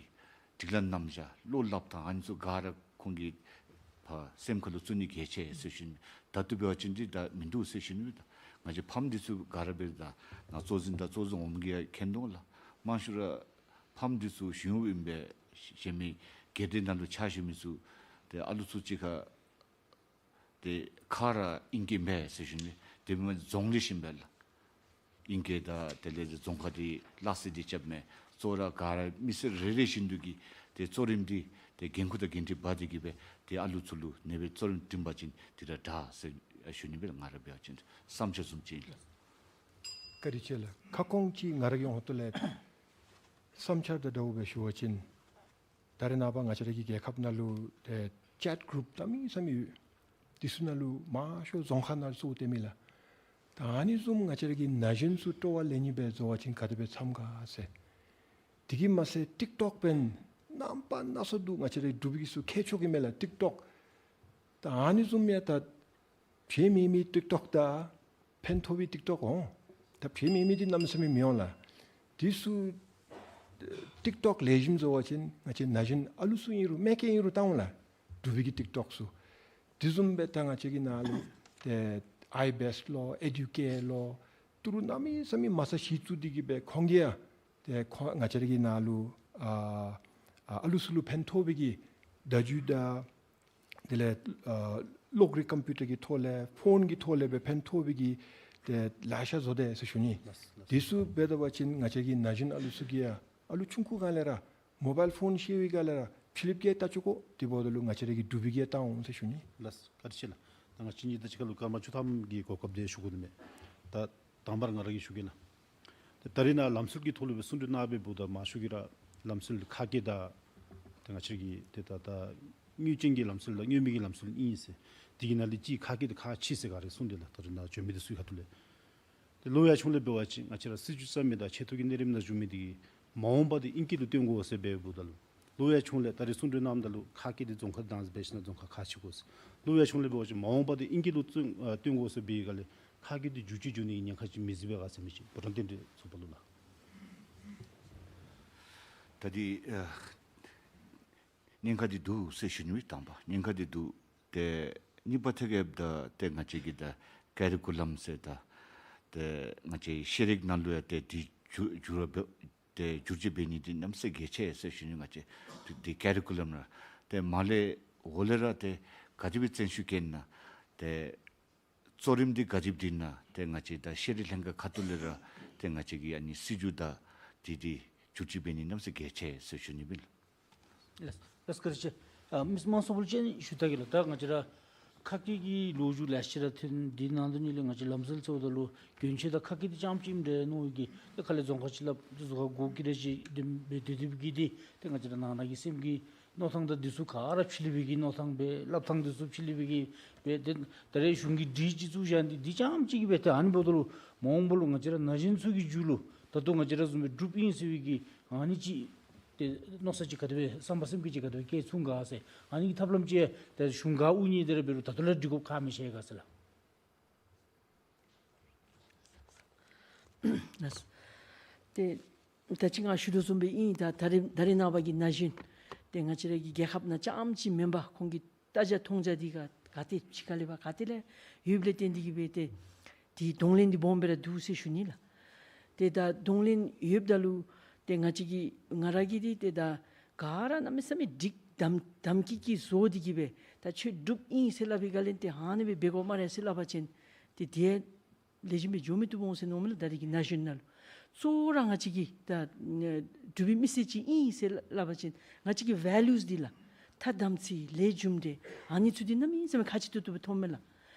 སྒྲིག་ལམ་རྣམ་གཞག་བློ་སླབ་ཐངས་ཨ་ནི་ཚུ་ག་ར་ཁོང་གི་ཕར་སེམས་ཁ་ལུ་བཙུགས་ནི་གལ་ཆེ་ཟེར་ཞུ་ནི། ད་ལྟོ་འབད་བ་ཅིན་འདི་ད་མིན་འདུག་ཟེར་ཞུ་ནི། ད་ང་བཅས་ཕམ་འདི་ཚུ་ག་ར་འབད་ད་ནཱ་གཙོ་འཛིན་དང་གཙོ་འཛིན་འོགམ་གྱིས་ཡང་མཁྱེན་དོ་ལགས། མང་ཤོས་ར་ཕམ་འདི་ཚུ་གཞུང་གཡོགཔ་ཨིན་པས། གཞན་མི་སྒེར་སྡེ་ནང་ལུ་ཕྱག་ཞུ་མི་ཚུ་ཏེ་ཨ་ལུ་ཚུ་གཅིག་ཁར་ཏེ་ཁ་ར་ཨིང་སྐད་མེད་ཟེར་ཞུ་ནི། དེ་མིན་རྫོང་ལས་བཞིན་པས་ལགས། ཨིང་སྐད་དང་དེ་ལས་རྫོང་ཁ་འདི་ལག་རྩལ་འདི་རྐྱབ་མི་གཙོ་བོ་ར་ག་ར་མི་སེར་རེ་རེ་བཞིན་དུ་གིས་ཏེ་གཙོ་རིམ་འདི་ཏེ་འགན་ཁུར་དང་འགན་འཁྲི་འབག་སྟེ་གིས་སྦེ་ཏེ་ཨ་ལུ་ཚུ་ལུ་ཨ་ནེ་སྦེ་གཙོ་རིམ་བསྐྲུན་པ་ཅིན་འདི་ར་དྲག་ཟེར་ཞུ་ནི་སྦེ་ང་ར་འབད་བ་ཅིན་བསམ་འཆར་བཟུམ་ཅིག་ཨིན་ལགས། བཀའ་དྲིན་ཆེ་ལགས། ཁ་སྐོང་ཅིག་ང་ར་གི་ཧོངས་ལས་བསམ་འཆར་དང་འདྲཝ་སྦེ་ཞུ་བ་ཅིན་ད་རེས་ནངས་པ་ང་བཅས་ར་གི་རྒྱལ་ཁབ་ནང་ལུ་ཏེ་ཅེཊ་གུ་རུབ་གནམ་མེད་ས་མེད་ཡོད། འདི་ཚུ་ནང་ལུ་མང་ཤོས་རྫོང་ཁ་ནང་ལུ་བཙུགས་ཏེ་མས་ལགས། ད་ཨ་ནི་བཟུམ་ང་བཅས་ར་གི་ན་གཞོན་ཚུ་སྤྲོ་བ་ལེན་ནི་སྦེ་བཟོ་བ་ཅིན་ག་དེ་སྦེ་འཚམས་ག་ཟེར། དེ་གིས་མ་ཚད་ཊིཀ་ཊོཀ་འབདན་རྣམ་པ་སྣ་ཚོགས་འདུག། ང་བཅས་ར་འབྲུག་པའི་གི་ཚུ་མཁས་མཆོག་ཨིན་མས་ལགས་ཊིཀ་ཊོཀ། ད་ཨ་ནི་བཟུམ་ཡང་ད་བྱེད་མི་མི་ཊིཀ་ཊོཀ་དང་ཕན་ཐོགས་པའི་ཊིཀ་ཊོཀ་འོང་། ད་བྱེད་མི་མི་འདི་གནམ་མེད་ས་མེད་མི་འོང་ལགས། དེ་ཚུ་ཊིཀ་ཊོཀ་ལེགས་ཤོམ་བཟོ་བ་ཅིན་ང་བཅས་ན་གཞོན་ཨ་ལུ་ཚུ་ཨིན་རུང་མི་རྒན་ཨིན་རུང་བལྟ་འོང་ལགས། འབྲུག་པའི་གི་ཊིཀ་ཊོཀ་ཚུ། དེ་བཟུམ་སྦེ་ད་ང་བཅས་ཀྱི་ནཱ་ལུ་ཏེ་ཨའི་བེསཊ་ལོ་ཨེ་ཌུ་ཀེཊ་ལོ་ཏི་རུ་གནམ་མེད་ས་མེད་མ་ཚད་གཞི་བཙུགས་ཏེ་གིས་སྦེ་ཁོང་གིས་ཡང་ཏེ་ཁོང་ང་བཅས་ར་གི་ནཱ་ལུ་ཨ་ཨ་ཨ་ལུ་ཚུ་ལུ་ཕན་ཐོགས་པའི་གི་བརྡ་བརྒྱུད་དང་དེ་ལས་ཨ་གློག་རིག་ཀམ་པིའུ་ཊར་གྱི་ཐོག་ལས་ཕོན་གྱི་ཐོག་ལས་སྦེ་ཕན་ཐོགས་པའི་གི་ཏེ་ལེ་ཤ་བཟོ་དེས་ཟེར་ཞུ་ནི། ལགས་ལགས། དེ་ཚུ་འབད་ད་པ་ཅིན་ང་བཅས་ཀྱི་ན་གཞོན་ཨ་ལུ་ཚུ་གིས་ཡང་ཨ་ལུ་ཆུང་ཀུ་སྒང་ལས་ར་མོ་བཱའིལ་ཕོན་ཤེས་པའི་སྒང་ལས་ར་ཕི་ལིཔ་ཀེཊ་བལྟ་བཅུག་དགོ། དེ་འབདཝ་ད་ལུ་ང་བཅས་ར་གི་འབྲུག་པའི་གིས་ཡང་བལྟ་འོང་ཟེར་ཞུ་ནི། ལགས་བཀའ་དྲིན་ཆེ་ལགས། ད་ང་བཅས་གཉིས་ད་གཅིག་ཁར་ལུ་སྐར་མ་བཅུ་ཐམ་གྱི་གོ་སྐབས་འདི་ཞུ་དགོ་ནི་མས། ད་དང་པ་ར་ང་ར་གིས་ཞུ་གེ་ལགས། ད་ད་རེས་ནཱ་ལམ་སྲོལ་གྱི་ཐོག་ལུ་སྦེ་གསུང་གྲོས་གནང་བའི་བར་ན་མང་ཤོས་ཀྱིས་ར་ལམ་སྲོལ་ཁ་སྐད་དང་ད་ང་བཅས་ཀྱི་ཏེ་ད་ད་དངོས་ཅན་གྱི་ལམ་སྲོལ་དང་དངོས་མེད་ཀྱི་ལམ་སྲོལ་ཨིན་ཟེར། དེ་གི་ནང་ལས་ཅིག་ཁ་སྐད་འདི་ཁག་ཆེ་ཟེར་ག་ར་གསུངས་ཏེ་ལགས། ད་རེས་ནཱ་བྱོན་མི་འདི་ཚུ་གི་ཁ་ཐུག་ལས། ཏེ་ལོ་ཡར་ཆུང་ལས་འབད་བ་ཅིན་ང་བཅས་ར་སྲིད་བྱུས་བརྩམ་མི་དང་ཆེ་མཐོ་གི་གནས་རིམ་ནང་བཞུགས་མི་འདི་གིས་མ་འོངས་པ་འདི་ཨིང་སྐད་ལུ་བཏོན་དགོ་ཟེར་འབད་བའི་བར་ན་ལུ་ལོ་ཡར་ཆུང་ལས་ད་རེས་གསུང་གྲོས་གནངམ་ད་ལུ་ཁ་སྐད་འདི་རྫོང་ཁ་དང་འབད་ཞིན་ན་རྫོང་ཁ་ཁག་ཆེ་དགོ་ཟེར། ལོ་ཡར་ཆུང་ལས་འབད་བ་ཅིན་མ་འོངས་པ་འདི་ཨིང་སྐད་ལུ་བཏོན་ཨ་བཏོན་དགོ་ཟེར་འབད་བའི་སྒང་ལས་ཁ་སྐད་འདི་འགྱུར་བཅོས་འགྱོ་ནི་གི་ཉེན་ཁ་ཅིག་མི་གཟིགས་པས་ག་ཟེར་མི་ཅིག་བུ་ཊང་བསྟན་འཛིན་ཚོགས་པ་ལུ་ལགས། ད་འདི་ཨ་ཉེན་ཁ་འདི་འདུག་ཟེར་ཞུ་ནི་མས། དང་པ་ཉེན་ཁ་འདི་འདུག། ཏེ་གཉིས་པ་ཐད་ཁར་འབདཝ་ད་ཏེ་ང་བཅས་ཀྱི་ད་ཀ་རི་ཀུ་ལམ་ཟེར་ད་ཏེ་ང་བཅས་ཤེས་རིག་ནང་ལུ་ཡང་ཏེ་འདི་འགྱུར་འགྱུར་བ་འབད་ཏེ་བསྒྱུར་བཅོས་འབད་ནི་འདི་གནམ་མེད་ས་མེད་གལ་ཆེ་ཟེར་ཞུ་ནི། ང་བཅས་འདི་ཀ་རི་ཀུ་ལམ་ར་ཏེ་མར་ལས་འོག་ལས་ར་ཏེ་ག་དེ་སྦེ་བརྩོན་ཤུགས་བསྐྱེད་ན་ཏེ་གཙོ་རིམ་འདི་ག་དེ་སྦེ་འདི་ན་ཏེ་ང་བཅས་ད་ཤེས་རིག་ལྷན་ཁག་ཁ་ཐུག་ལས་ར་ཏེ་ང་བཅས་ཀྱི་ཨ་ནི་སྲིད་བྱུས་དང་འདི་འདི་བསྒྱུར་བཅོས་འབད་ནི་གནམ་མེད་ས་མེད་གལ་ཆེ་ཟེར་ཞུ་ནི་ཨིན། ལགས་ལགས། བཀའ་དྲིན་ཆེ། ཨ་མི་དམངས་ཚོགས་པ་ལུ་ཅིག་ཞུ་ད་གེ་ལགས། ད་ང་བཅས་ར་ཁ་སྐད་ཀྱི་ལོ་རྒྱུས་ལེ་ཤ་ར་ཐོན། འདི་ནང་དོན་ཉིད་ལས་ང་བཅས་ལམ་སྲོལ་ཟེརཝ་ད་ལུ་གྱོན་ཆས་དང་ཁ་སྐད་འདི་རྐྱངམ་ཅིག་ཨིནམ་འདྲས་མནོ་བའི་གི་ཏེ་ཁ་ལས་རྫོང་ཁ་ཅིག་ལུ་ཏེ་གཟུགས་ཁར་གོ་གི་ར་ཅིག་འདི་སྦེ་སྡོད་སྡོདཔ་གིས་འདི་ཏེ་ང་བཅས་ར་ནང་ན་གི་སེམས་ཀྱི་ མནོ་ཐངས་དང་འདི་ཚུ་ག་ར་ཕྱི་གླིང་པའི་གི་མནོ་ཐངས་སྦེ་སླབ་ཐངས་འདི་ཚུ་ཕྱི་གླིང་པའི་གི་སྦེ་ཏེ་ད་རེས་གཞུང་གིས་སྒྲིག་གཞི་བཙུགས་བཞག་ནི་འདི་རྐྱངམ་ཅིག་གིས་སྦེ་ཏེ་ཨ་ནི་འབདཝ་ད་ལུ་མ་འོངས་པ་ལུ་ང་བཅས་ར་ན་གཞོན་ཚུ་གི་རྒྱུད་ལུ་ད་ལྟོ་ང་བཅས་ར་བཟུམ་སྦེ་འབྲུགཔ་ཨིན་ཟེར་བའི་གི་ཨ་ནི་ཅིག་ཏེ་མནོ་ས་ཅིག་ག་དེ་སྦེ་བསམ་པ་སེམས་བསྐྱེད་ཅིག་ག་དེ་སྦེ་བསྐྱེད་ཚུགས་ག་ཟེར། ཨ་ནི་གི་ཐབས་ལམ་ཅིག་ཏེ་གཞུང་ག་དབུ་བརྙེས་ཏེ་ར་འབད་རུང་ད་ལྟོ་ལས་སྒྲིག་དགོཔ་ཁག་མི་ཤེས་ག་ཟེར་ལགས། ལགས། ཏེ་ད་ཅི་ང་ཞུ་དོ་བཟུམ་སྦེ་ཨིན། ད་ད་རེས་ད་རེས་ནངས་པ་གི་ན་གཞོན་ཏེ་ང་བཅས་ར་གི་རྒྱལ་ཁབ་ནང་རྐྱངམ་ཅིག་མེན་པར་ཁོང་གི་ལྟ་རྒྱ་མཐོང་རྒྱ་འདི་ག་ག་ཏེ་ཕྱི་ཁ་ལས་ཕར་ག་ཏེ་ལས་ཡོདཔ་ལས་བརྟེན་ཏེ་གིས་སྦེ་ཏེ་དེ་གདོང་ལེན་འདི་སྦོམ་སྦེ་ར་འདུག་ཟེར་ཞུ་ནི་ལགས། ཏེ་ད་གདོང་ལེན་ཡོདཔ་ད་ལུ་ཏེ་ང་བཅས་ཀྱིས་ང་ར་གིས་འདི་ཏེ་ད་ག་ར་གནམ་མེད་ས་མེད་སྒྲིག་དམ་དམ་སྐྱིད་ཀྱིས་བཟོ་སྟེ་གིས་སྦེ་ད་ཁྱོད་འབྲུགཔ་ཨིན་ཟེར་སླབ་པའི་སྒང་ལས་ཏེ་ཨ་ནི་སྦེ་འབད་དགོ་སྨ་རེ་ཟེར་སླབ་པ་ཅིན་ཏེ་དེ་ལེགས་ཤོམ་སྦེ་འགྱོ་མི་བཏུབ་འོང་ཟེར་མནོཝ་མས་ལགས། ད་རེས་ཀྱི་ན་གཞོན་ནང་ལུ་གཙོ་བོ་ར་ང་བཅས་ཀྱིས་ད་ཨེ་འབྲུག་པའི་མི་སེར་ཅིག་ཨིན་ཟེར་སླབ་པ་ཅིན་ང་བཅས་ཀྱི་ཝེ་ལུས་འདི་ལགས། ཐ་དམ་ཚིག་ལས་རྒྱུ་འབྲས་ཨ་ནི་ཚུ་འདི་གནམ་མེད་ས་མེད་ཁག་ཆེ་ཏོག་ཏོ་སྦེ་མཐོངམ་མས་ལགས།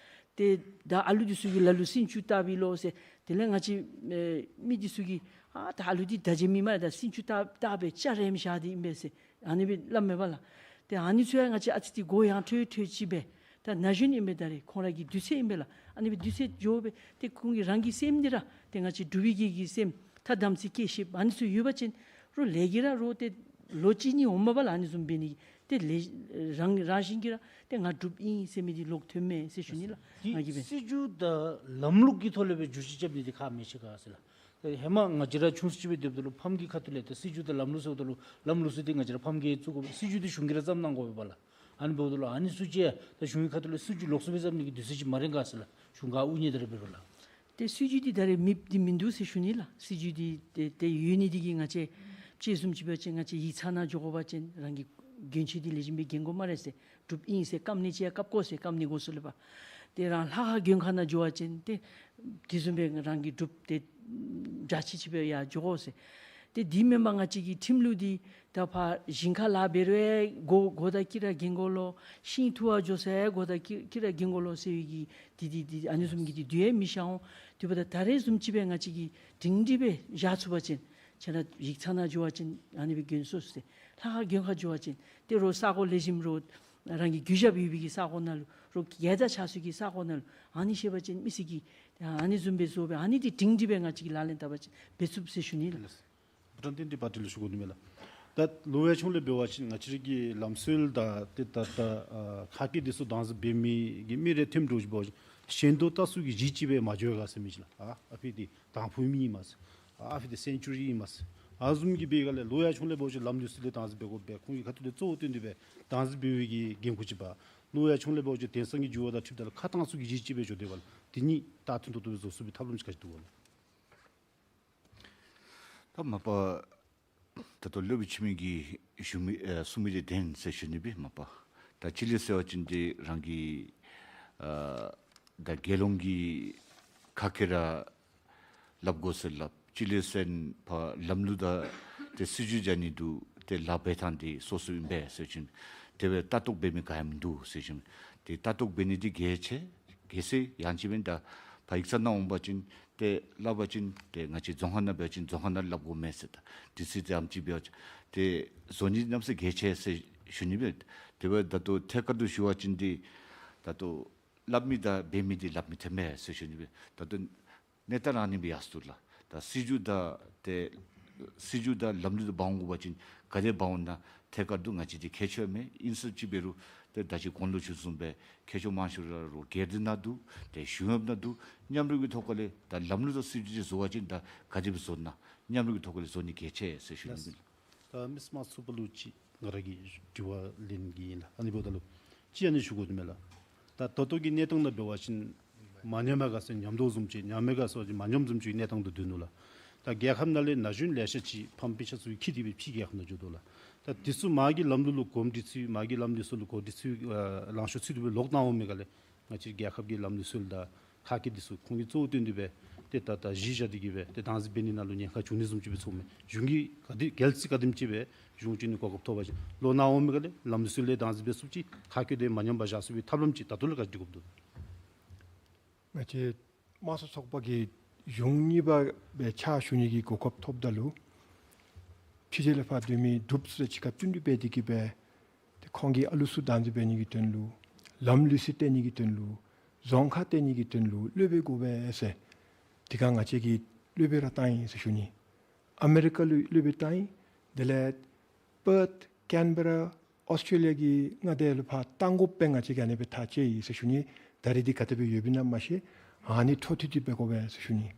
ཏེ་ད་ཨ་ལུ་འདི་ཚུ་གི་ལ་ལུ་སྲིན་ཅུང་བཏགས་པས་ལོ་ཟེར། དེ་ལས་ང་བཅས་ཨེ་མི་འདི་ཚུ་གིས་ཨ་ད་ཨ་ལུ་འདི་ད་བྱེད་མི་མ་ད་སྲིན་ཅུང་བཏགས་བཏགས་སྦེ་ཅ་རེམ་བཞག་སྟེ་ཨིན་པས་ཟེར་ཨ་ནི་སྦེ་སླབ་མས་པ་ལགས། ཏེ་ཨ་ནི་ཚུ་ཡང་ང་བཅས་ཨ་ཙི་ཏེ་མགུ་ཡང་ཐོག་ཐོག་ཅིག་སྦེ་ད་ན་གཞོན་ཨིན་པས། ད་རེས་ཁོང་ར་གི་དུས་ཚོད་ཨིན་པས་ལགས། ཨ་ནི་སྦེ་དུས་ཚོད་འགྱོ་སྦེ་ཏེ་ཁོང་གི་རང་གི་སེམས་འདི་ར་ཏེ་ང་བཅས་འབྲུག་པའི་གི་གི་སེམས་ཐ་དམ་ཚིག་བསྐྱེད་ཤེསཔ་ཨ་ནི་ཚུ་ཡོད་པ་ཅིན་རོགས་ལས་ཀྱི་ར་རོགས་ཏེ་ལོ་གཅིག་གཉིས་འོངམ་མས་པ་ལགས། ཨ་ནི་བཟུམ་འབད་ནི་གི་ཏེ་ལས་རང་རང་བཞིན་གྱིས་ར་ཏེ་ང་འབྲུགཔ་ཨིན་ཟེར་མི་འདི་ལོག་ཐོནམ་མས་ཟེར་ཞུ་ནི་ལགས། ང་གིས་འབད་སྲིད་བྱུས་དང་ལམ་ལུགས་ཀྱི་ཐོག་ལས་སྦེ་བསྒྱུར་བཅོས་རྐྱབ་ནི་འདི་ཁག་མི་ཆེ་ག་ཟེར་ལགས། ཏེ་ཧེ་མ་ང་བཅས་ར་ཆུང་སུ་ཅིག་སྦེ་སྡོདཔ་ད་ལུ་ཕམ་གྱི་ཁ་ཐུག་ལས་ཏེ་སྲིད་བྱུས་དང་ལམ་ལུགས་ཟེརཝ་ད་ལུ་ལམ་ལུགས་ཟེར་འདི་ང་བཅས་ར་ཕམ་གྱིས་བཙུགས་དགོ། སྲིད་བྱུས་འདི་གཞུང་གིས་ར་བརྩམ་གནང་དགོ་པས་པ་ལགས། ཨ་ནི་འབདཝ་ད་ལུ་ཨ་ནི་ཚུ་ཅིག་ད་གཞུང་གི་ཁ་ཐུག་ལས་སྲིད་བྱུས་ལོགས་སུ་སྦེ་བརྩམ་ནི་གི་དུས་ཚོད་ཅིག་མ་རན་ག་ཟེར་ལགས། གཞུང་ག་དབུ་བརྙེས་ཏེ་ར་འབད་རུང་ལགས། ཏེ་སྲིད་བྱུས་འདི་ད་རེས་མེདཔ་འདི་མིན་འདུག་ཟེར་ཞུ་ནི་ལགས། སྲིད་བྱུས་འདི་ཏེ་ཏེ་ཡོད་ནི་འདི་གིས་ང་བཅས་དཔྱེ་བཟུམ་ཅིག་འབད་བ་ཅིན་ང་བཅས་ཡིག་ཚང་ནང་འགྱོ་དགོ་པ་ཅིན་རང་གི་གྱོན་ཆས་འདི་ལེགས་ཤོམ་སྦེ་གྱོན་དགོ་སྨ་རེ་ཟེར། འབྲུགཔ་ཨིན་ཟེར་བཀབ་ནི་ཅིག་ཡང་བཀབ་དགོ་ཟེར། བཀབ་ནི་དགོ་ཟེར་སླབ་པ། ཏེ་རང་ལྷ་ཁང་མགོན་ཁང་ནང་འགྱོ་བ་ཅིན་ཏེ་དེ་བཟུམ་སྦེ་རང་གི་འབྲུགཔ་ཏེ་འདྲ་ཅིག་ཅིག་སྦེ་ཡར་འགྱོ་དགོ་ཟེར། ཏེ་དེ་མེན་པར་ང་བཅས་ཀྱི་ཁྲིམས་ལུགས་འདི་ད་ཕར་ཞིང་ཁར་ལཱ་འབད་རུང་ཡང་གོ་གོ་དང་དཀྱི་ར་གྱོན་དགོ་ལོ། ཤིང་འཐུ་བར་འགྱོ་ས་ཡང་གོ་དང་དཀྱི་དཀྱི་ར་གྱོན་དགོ་ལོ་ཟེར་བའི་གི་འདི་འདི་འདི་ཨ་ནི་བཟུམ་གྱི་འདི་དུས་ཡང་མི་ཤར་འོང་། དེ་འབདཝ་ད་ད་རེས་བཟུམ་ཅིག་སྦེ་ང་བཅས་ཀྱིས་སྒྲིང་སྒྲི་སྦེ་བཞག་ཚུགས་པ་ཅིན་ཁྱེད་ར་ཡིག་ཚང་ནང་འགྱོ་བ་ཅིན་ཨ་ནི་སྦེ་གྱོན་ཚུགས་ཟེར། ལྷ་ཁང་མགོན་ཁང་འགྱོ་བ་ཅིན་ཏེ་རོགས་ས་གོ་ལེགས་ཤོམ་རོགས་རང་གི་གུས་ཞབས་ཡོད་པའི་གི་ས་གོ་ནང་ལུ་རོགས་རྒྱལ་དང་ཕྱག་སྲོལ་གྱི་ས་གོ་ནང་ལུ་ཨ་ནི་ཤེས་པ་ཅིན་མི་སེར་གྱིས་ཨ་ནི་བཟུམ་སྦེ་བཟོ་སྦེ་ཨ་ནི་འདི་སྒྲིང་སྒྲི་སྦེ་ང་བཅས་ཀྱིས་ལག་ལེན་འཐབ་པ་ཅིན་འབད་ཚུགས་ཟེར་ཞུ་ནི་ལགས། ལགས། བུ་ཁྲང་བསྟན་འཛིན་པ་ཊི་ལུ་ཞུ་དགོ་ནི་མས་ལགས། ད་ལོ་ཡང་ཆུང་ལས་འབད་བ་ཅིན་ང་བཅས་ར་གི་ལམ་སྲོལ་དང་ཏེ་ད་ད་ཨ་ཁ་སྐད་འདི་ཚུ་དམ་འཛིན་འབད་མི་གི་མི་རེ་ཐོནམ་འདྲཝ་ཅིག་འབད་བ་ཅིན་ཞེན་ལྡོག་ལྟ་ཚུལ་གྱི་གཞི་ཅིག་སྦེ་མ་འགྱོ་ག་ཟེར་མི་ཅིག་ལགས། ཨ་ཨ་ཕི་འདི་དང་ཕུ་མི་ཨིན་མས་ཟེར། ཨ་ཨ་ཕི་འདི་སེན་ཅུ་རི་ཨིན་མས་ཟེར། ཨ་བཟུམ་གྱི་འབད་སྒང་ལས་ལོ་ཡང་ཆུང་ལས་འབད་བ་ཅིན་ལམ་ལུགས་སྲོལ་ལས་དམ་འཛིན་འབད་དགོ་པས། ཁོང་གི་ཁ་ཐུག་ལས་གཙོ་བོ་བཏོན་ཏེ་སྦེ་དམ་འཛིན་འབད་བའི་གི་འགན་ཁུར་ཅིག་འབག། ལོ་ཡང་ཆུང་ལས་འབད་བ་ཅིན་དེང་སང་གི་འགྱུར་བ་དང་འཁྲིལཝ་ད་ལུ་ཁ་གཏང་ཚུལ་གྱི་གཞི་ཅིག་སྦེ་འགྱོ་དོ་བས་ལགས། དེ་གཉིས་ད་མཐུན་ཏོག་ཏོ་སྦེ་བཟོ་ཚུགས་པའི་ཐབས་ལམ་ཅིག་ག་ཅི་འདུག་ག་ལགས། ད་མ་པ་ད་ལྟོ་སློབ་དཔོན་འཆི་མེད་ཀྱིས་ཞུ་མི་ཨེ་གསུང་མི་འདི་བདེན་ཟེར་ཞུ་ནི་སྦེ་མ་པ། ད་གཅིག་ལས་ཟེར་བ་ཅིན་འདི་རང་གི་ཨ་ད་དགེ་སློང་གི་ཁ་སྐད་ར་སླབ་དགོ་ཟེར་སླབ། གཅིག་ལས་ཟེར་ན་ཕར་ལམ་ལུགས་དང་ཏེ་སྲིད་བྱུས་བཞག་ནི་འདུག། ཏེ་ལཱ་འབད་ཐངས་འདི་སོ་སོ་ཨིན་པས་ཟེར་ཞིནམ་དེ་སྦེ་ལྟ་རྟོག་འབད་མི་ག་ཡང་མིན་འདུག་ཟེར་ཞིནམ་ཏེ་ལྟ་རྟོག་འབད་ནི་འདི་གལ་ཆེ་གལ་སྲིད་ཡང་ཅིན་འབདན་ད་ཕར་ཡིག་ཚང་ནང་འོང་པ་ཅིན་ཏེ་སླབ་པ་ཅིན་ཏེ་ང་བཅས་རྫོང་ཁ་ནང་འབད་བ་ཅིན་རྫོང་ཁ་ནང་སླབ་དགོ་མས་ཟེར། ད་དུས་ཚོད་ཙམ་ཅིག་འབད་བ་ཅིན་ཏེ་བཟོ་ནི་གནམ་མེད་ས་མེད་གལ་ཆེ་ཟེར་ཞུ་ནི་སྦེ། དེ་སྦེ་ད་ལྟོ་ཐད་ཀར་དུ་ཞུ་བ་ཅིན་འདི་ད་ལྟོ་སླབ་མི་དང་འབད་མི་འདི་སླབ་མི་འཐདཔ་མས་ཟེར་ཞུ་ནི་སྦེ། ད་ལྟོ་གནས་སྟངས་ར་ཨ་ནི་སྦེ་ཡར་སོང་ལགས། ད་སྲིད་བྱུས་དང་ཏེ་སྲིད་བྱུས་དང་ལམ་ལུགས་དང་འབག་འོང་དགོ་པ་ཅིན་ག་དེ་འབག་འོང་ན་ཐད་ཀར་དུ་ང་བཅས་འདི་ཁྱད་ཆོས་མེད། ཨིན་ཟེར་ཅིག་འབད་རུང་ཏེ་ད་ཅི་གོང་ལུ་ཞུ་བཟུམ་སྦེ་ཁྱད་ཆོས་མང་ཤོས་ར་རོགས་སྒེར་སྡེ་ནང་འདུག། ཏེ་གཞུང་གཡོགཔ་ནང་འདུག། མཉམ་རུབ་ཀྱི་ཐོག་ཁ་ལས་ད་ལམ་ལུགས་དང་སྲིད་བྱུས་ཅིག་བཟོ་བ་ཅིན་ད་ག་དེ་སྦེ་བཟོ་ན་མཉམ་རུབ་ཀྱི་ཐོག་ཁ་ལས་བཟོ་ནི་གལ་ཆེ་ཟེར་ཞུ་ནི་ཨིན། ད་མི་སེར་དམངས་གཙོའི་ལུགས་ཅིག་ང་ར་གིས་དྲི་བ་ལེན་གྱི་ཨིན་ལགས། ཨ་ནི་འབདཝ་ད་ལུ་ཅིག་ཨ་ནི་ཞུ་དགོ་དོ་མས་ལགས། ད་ད་ལྟོ་གི་གནས་སྟངས་ནང་འབད་བ་ཅིན་མ་ཉམས་པར་ག་ཟེར་ཉམས་དོ་བཟུམ་ཅིག་ཉམས་མེད་ག་ཟེར་བ་ཅིན་མ་ཉམས་བཟུམ་ཅིག་གནས་སྟངས་དུ་སྡོད་ནུག་ལགས། ད་རྒྱལ་ཁབ་ནང་ལས་ན་གཞོན་ལེ་ཤ་ཅིག་ཕམ་སྤུན་ཆ་ཚུ་འཁྱིད་དེ་སྦེ་ཕྱི་རྒྱལ་ཁབ་ནང་འགྱོ་དོ་ལགས། ད་འདི་ཚུ་མ་གི་ལམ་ལུགས་ལུ་གོམས་འདྲིས་ཚུ་མ་གི་ལམ་ལུགས་སྲོལ་ལུ་གོམས་འདྲིས་ཚུ་ཨ་ལང་ཤོར་ཚུད་དེ་སྦེ་ལོག་གཏང་འོང་མི་ག་ལས་ང་བཅས་རྒྱལ་ཁབ་ཀྱི་ལམ་ལུགས་སྲོལ་དང་ཁ་སྐད་འདི་ཚུ་ཁོང་གིས་གཙོ་བོ་བཏོན་ཏེ་སྦེ་ཏེ་ད་ད་གཞི་བཞག་སྟེ་གིས་སྦེ་ཏེ་དམ་འཛིན་འབད་ནི་ནང་ལུ་ཉེན་ཁ་བྱུང་ནི་བཟུམ་ཅིག་སྦེ་ཚོརཝ་མས། གཞུང་གིས་ག་དེ་གལ་སྲིད་ག་དེམ་ཅིག་སྦེ་གཞུང་བྱོན་ནི་གོ་སྐབས་ཐོབ་པ་ཅིན་ལོག་གནང་འོང་མི་ག་ལས་ལམ་ལུགས་སྲོལ་ལས་དམ་འཛིན་འབད་ཚུགསཔ་ཅིག་ཁ་སྐད་དེ་མ་ཉམས་པར་བཞག་ཚུགས་པའི་ཐབས་ལམ་ཅིག་ད་ལྟོ་ལས་ག་ཅི་སྒྲིག་དགོཔ་འདུག། ང་བཅས་དམངས་གཙོ་ཚོགས་པ་གིས་གཞུང་གཉིས་པ་སྦེ་ཕྱག་ཞུ་ནི་གི་གོ་སྐབས་ཐོབ་ད་ལུ་ཕྱི་རྒྱལ་ལས་ཕར་སྡོད་མི་འབྲུགཔ་ཚུ་དང་གཅིག་ཁར་བསྟུན་ཏེ་སྦེ་འདི་གིས་སྦེ་ ཁོང་གིས་ཨ་ལུ་ཚུ་བདག་འཛིན་འབད་ནི་གི་དོན་ལུ་ལམ་ལུགས་སྲོལ་སྟོན་ནི་གི་དོན་ལུ་རྫོང་ཁག་སྟོན་ནི་གི་དོན་ལུ་སློབ་དཔོན་དགོ་པས་ཟེར། དེ་ཁར་ང་བཅས་ཀྱིས་སློབ་དཔོན་ར་བཏང་ཡི་ཟེར་ཞུ་ནི། ཨ་མེ་རི་ཀ་ལུ་སློབ་དཔོན་བཏང་ཡི། དེ་ལས་པརཐ་ཀེན་བེ་ར་ཨོསི་ཊེ་ལི་ཡ་གི་མངའ་སྡེ་ལུ་ཕར་བཏང་དགོཔ་སྦེ་ང་བཅས་ཀྱིས་ཨ་ནི་སྦེ་ཐག་བཅད་ཡི་ཟེར་ཞུ་ནི། ད་རེས་འདི་ག་དེ་སྦེ་ཡོདཔ་ཨིན་ན་མ་ཤེས། ཨ་ནི་འཕྲོ་མཐུད་དེ་འབད་དགོ་པས་ཟེར་ཞུ་ནི།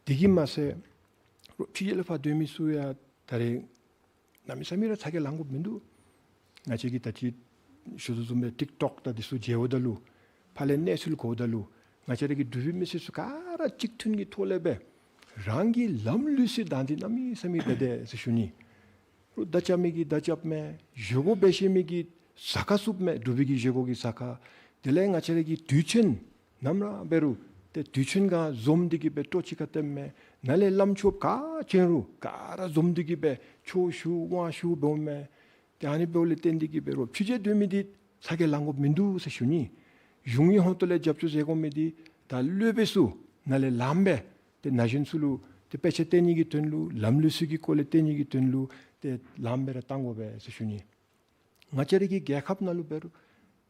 དེ་གིས་མ་ཚད་རོགས་ཕྱི་རྒྱལ་ལུ་ཕར་སྡོད་མི་ཚུ་ཡང་ད་རེས་གནམ་མེད་ས་མེད་ར་ཚ་གྱང་ལང་དགོཔ་མིན་འདུག། ང་བཅས་ཀྱིས་ད་ཅི་ཞུ་དོ་བཟུམ་སྦེ་ཊིཀ་ཊོཀ་དང་འདི་ཚུ་མཇལཝ་ད་ལུ་ཕར་ལས་གནས་ཚུལ་གོཝ་ད་ལུ་ང་བཅས་ར་གི་འབྲུག་པའི་མི་སེར་ཚུ་ག་ར་གཅིག་མཐུན་གྱི་ཐོག་ལས་སྦེ་རང་གི་ལམ་ལུགས་སྲོལ་བདག་འཛིན་གནམ་མེད་ས་མེད་འབད་དེས་ཟེར་ཞུ་ནི། རོགས་མདའ་རྐྱབ་མི་གིས་མདའ་རྐྱབ་མས། བཞེས་སྒོ་འབད་ཤེས་མི་གིས་ཟ་ཁ་བཙུགས་མས། འབྲུག་པའི་གི་བཞེས་སྒོ་གི་ཟ་ཁ། དེ་ལས་ང་བཅས་ར་གི་དུས་ཆེན་ནམ་ར་འབད་རུང་ཏེ་དུས་ཆེན་ཁར་འཛོམས་ཏེ་གིས་སྦེ་སྤྲོ་ཚིགས་ཁར་སྟོནམ་མས། ནཱ་ལས་ལམ་ཕྱོགས་ག་ཅི་རུང་ག་ར་འཛོམས་ཏེ་གིས་སྦེ་ཆོས་ཞུ་དབང་ཞུ་འབདཝ་མས། ཏེ་ཨ་ནི་འབདཝ་ལས་བརྟེན་ཏེ་གིས་སྦེ་རོགས་ཕྱི་རྒྱལ་སྡོད་མི་འདི་ཚ་གྱང་ལང་དགོཔ་མིན་འདུག་ཟེར་ཞུ་ནི། གཞུང་གི་ཧོངས་ཏོ་ལས་རྒྱབ་སྐྱོར་མཛད་དགོ་མི་འདི་ད་སློབ་དཔོན་ཚུ་ནཱ་ལས་ལངམ་སྦེ་ཏེ་ན་གཞོན་ཚུ་ལུ་ཏེ་དཔེ་ཆ་སྟོན་ནི་གི་དོན་ལུ་ལམ་ལུགས་སྲོལ་གྱི་སྐོར་ལས་སྟོན་ནི་གི་དོན་ལུ་ཏེ་ལངམ་སྦེ་ར་བཏང་དགོ་པས་ཟེར་ཞུ་ནི། ང་བཅས་ར་གི་རྒྱལ་ཁབ་ནང་ལུ་འབད་རུང་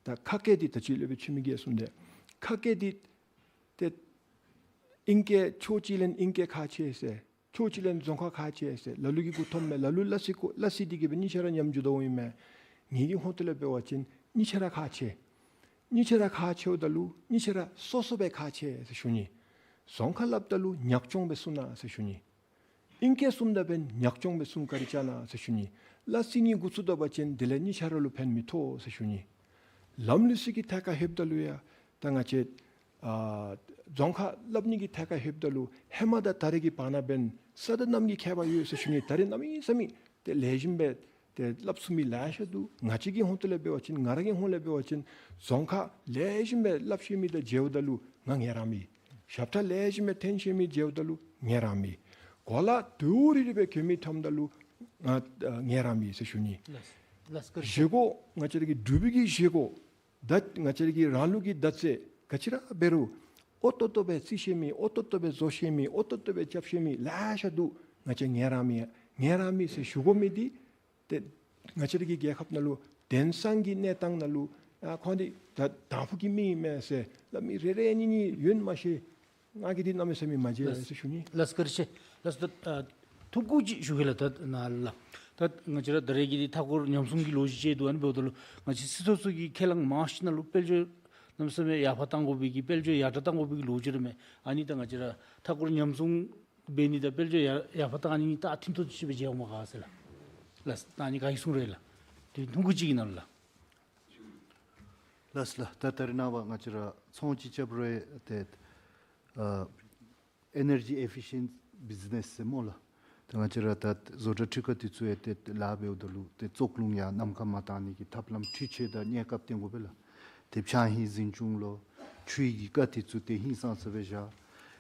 ད་ཁ་སྐད་འདི་ད་ཅི་སློབ་དཔོན་འཆི་མེད་ཀྱིས་གསུངས་ཏེ་ཁ་སྐད་འདི་ཏེ་ཨིང་སྐད་ཕྱོགས་གཅིག་ལས་ཨིང་སྐད་ཁག་ཆེ་ཟེར། ཕྱོགས་གཅིག་ལས་རྫོང་ཁ་ཁག་ཆེ་ཟེར། ལ་ལུ་གིས་མགུ་འཐོམ་མས། ལ་ལུ་སླ་བསྲེ་ཀོ་སླ་བསྲེ་འདི་གིས་སྦེ་གཉིས་ཆ་ར་ཉམས་འགྱོ་དོ་ཨིན་མས། ངེ་གི་ཧོངས་ཏོ་ལས་འབད་བ་ཅིན་གཉིས་ཆ་ར་ཁག་ཆེ། གཉིས་ཆ་ར་ཁག་ཆེཝ་ད་ལུ་གཉིས་ཆ་ར་སོ་སོ་སྦེ་ཁག་ཆེ་ཟེར་ཞུ་ནི། རྫོང་ཁ་སླབ་ད་ལུ་ཉག་ཅོང་སྦེ་གསུང་གནང་ཟེར་ཞུ་ནི། ཨིང་སྐད་གསུངམ་ད་འབདན་ཉག་ཅོང་སྦེ་གསུང་བཀའ་དྲིན་བསྐྱང་གནང་ཟེར་ཞུ་ནི། སླ་བསྲེ་གཉིས་འགོ་བཙུགས་ད་པ་ཅིན་དེ་ལས་གཉིས་ཆ་ར་ལུ་ཕན་མི་ཐོགས་ཟེར་ཞུ་ནི། ལམ་ལུགས་སྲོལ་གྱི་ཐད་ཁར་ལྷོདཔ་ད་ལུ་ཡང་ད་ང་བཅས་ཨ་རྫོང་ཁ་སླབ་ནི་གི་ཐད་ཁར་ལྷོདཔ་ད་ལུ་ཧེ་མ་དང་ད་རེས་ཀྱི་བར་ན་འབདན་ས་དང་གནམ་གྱི་ཁྱད་པར་ཡོད་ཟེར་ཞུ་ནི། ད་རེས་གནམ་མེད་ས་མེད་ཏེ་ལེགས་ཤོམ་སྦེ་ཏེ་སླབ་ཚུགས་མི་ལེ་ཤ་འདུག། ང་བཅས་ཀྱི་ཧོངས་ཏོ་ལས་འབད་བ་ཅིན་ང་ར་གི་ཧོངས་ལས་འབད་བ་ཅིན་རྫོང་ཁ་ལེགས་ཤོམ་སྦེ་སླབ་ཤེས་མི་དང་མཇལཝ་ད་ལུ་ང་ངལ་རངས་མི། ཞབས་ཁྲ་ལེགས་ཤོམ་སྦེ་འཐེན་ཤེས་མི་མཇལཝ་ད་ལུ་ངལ་རངས་མི། གོ་ལ་དུ་རི་རི་སྦེ་གྱོན་མི་འཐོནམ་ད་ལུ་ང་ངལ་རངས་མི་ཟེར་ཞུ་ནི། ལགས་ལགས་བཀའ་དྲིན་ཆེ། བཞེས་སྒོ་ང་བཅས་ར་གི་འབྲུག་པའི་གི་བཞེས་སྒོ་ད་ང་བཅས་ར་གི་རང་ལུགས་ཀྱི་མདའ་རྩེད་ག་ཅི་ར་འབད་རུང་ཨོ་ཏོ་ཏོ་སྦེ་རྩེད་ཤེས་མི་ཨོ་ཏོ་ཏོ་སྦེ་བཟོ་ཤེས་མི་ཨོ་ཏོ་ཏོ་སྦེ་རྐྱབ་ཤེས་མི་ལེ་ཤ་འདུག། ང་བཅས་ངལ་རངས་མི་ངལ་རངས་མི་ཟེར་ཞུ་དགོ་མི་འདི་ཏེ་ང་བཅས་ར་གི་རྒྱལ་ཁབ་ནང་ལུ་དེང་སང་གི་གནས་སྟངས་ནང་ལུ་ཨ་ཁོང་འདི་ད་དང་ཕུ་གི་མི་ཨིན་མས་ཟེར་སླབ་མི་རེ་རེ་གཉིས་གཉིས་ཡོད་མ་ཤེས། ང་གིས་འདི་གནམ་མེད་ས་མེད་མ་མཇལ་ཟེར་ཞུ་ནི། ལགས་བཀའ་དྲིན་ཆེ། ལགས་ད་ཨ་ཐུང་ཀུ་ཅིག་ཞུ་གེ་ལགས། ད་ནཱ་ལགས་ད་ང་བཅས་ར་ད་རེས་ཀྱི་འདི་མཐའ་འཁོར་ཉམས་སྲུང་གི་ལོ་རྒྱུས་ཅིག་འདུག། ཨ་ནི་འབདཝ་ད་ལུ་ང་བཅས་སྲིད་ཚོགས་ཚུ་གིས་ཁས་བླངས་མང་ཤོས་ནང་ལུ་དཔལ་འབྱོར་གནམ་མེད་ས་མེད་ཡར་འཕར་གཏང་དགོ་པའི་གི་དཔལ་འབྱོར་ཡར་དྲག་གཏང་དགོ་པའི་གི་ལོ་རྒྱུས་ར་མས། ཨ་ནི་ད་ང་བཅས་ར་མཐའ་འཁོར་ཉམས་སྲུང་འབད་ནི་དང་དཔལ་འབྱོར་ཡར་ཡར་འཕར་གཏང་ནི་ད་མཐུན་ཏོག་ཏོ་ཅིག་སྦེ་མཇལཝ་མས་ག་ཟེར་ལགས། ལགས་ད་ཨ་ནི་ག་གིས་གསུང་རུང་ལགས། དེ་ཐུང་ཀུ་ཅིག་ཨིན་ན་ལགས། ལགས་ལགས། ད་ད་རེས་ནངས་པ་ང་བཅས་ར་ཚོང་ཅིག་རྐྱབ་རུང་ཏེ་ཨ་ཨེ་ནར་ཇི་ཨེ་ཕི་ཤཱན་སི་བིཛ་ནེསི་ཟེར་སྨོ་ལགས། ཏེ་ང་བཅས་ར་ད་བཟོ་གྲྭ་ཁྲུས་ཁང་འདི་ཚུ་ཡང་ཏེ་ལཱ་འབདཝ་ད་ལུ་ཏེ་བཙོག་རླུང་ཡར་ནམ་མཁར་མ་བཏང་ནི་གི་ཐབས་ལམ་འཕྲུལ་ཆས་དང་གནས་སྐབས་བསྟུན་དགོ་པས་ལགས། ཏེ་ཕྱགས་སྙིགས་འཛིན་སྐྱོང་ལོ་ཆུའི་གི་རྐ་འདི་ཚུ་ཏེ་ཧིང་སངས་ས་སྦེ་བཞག།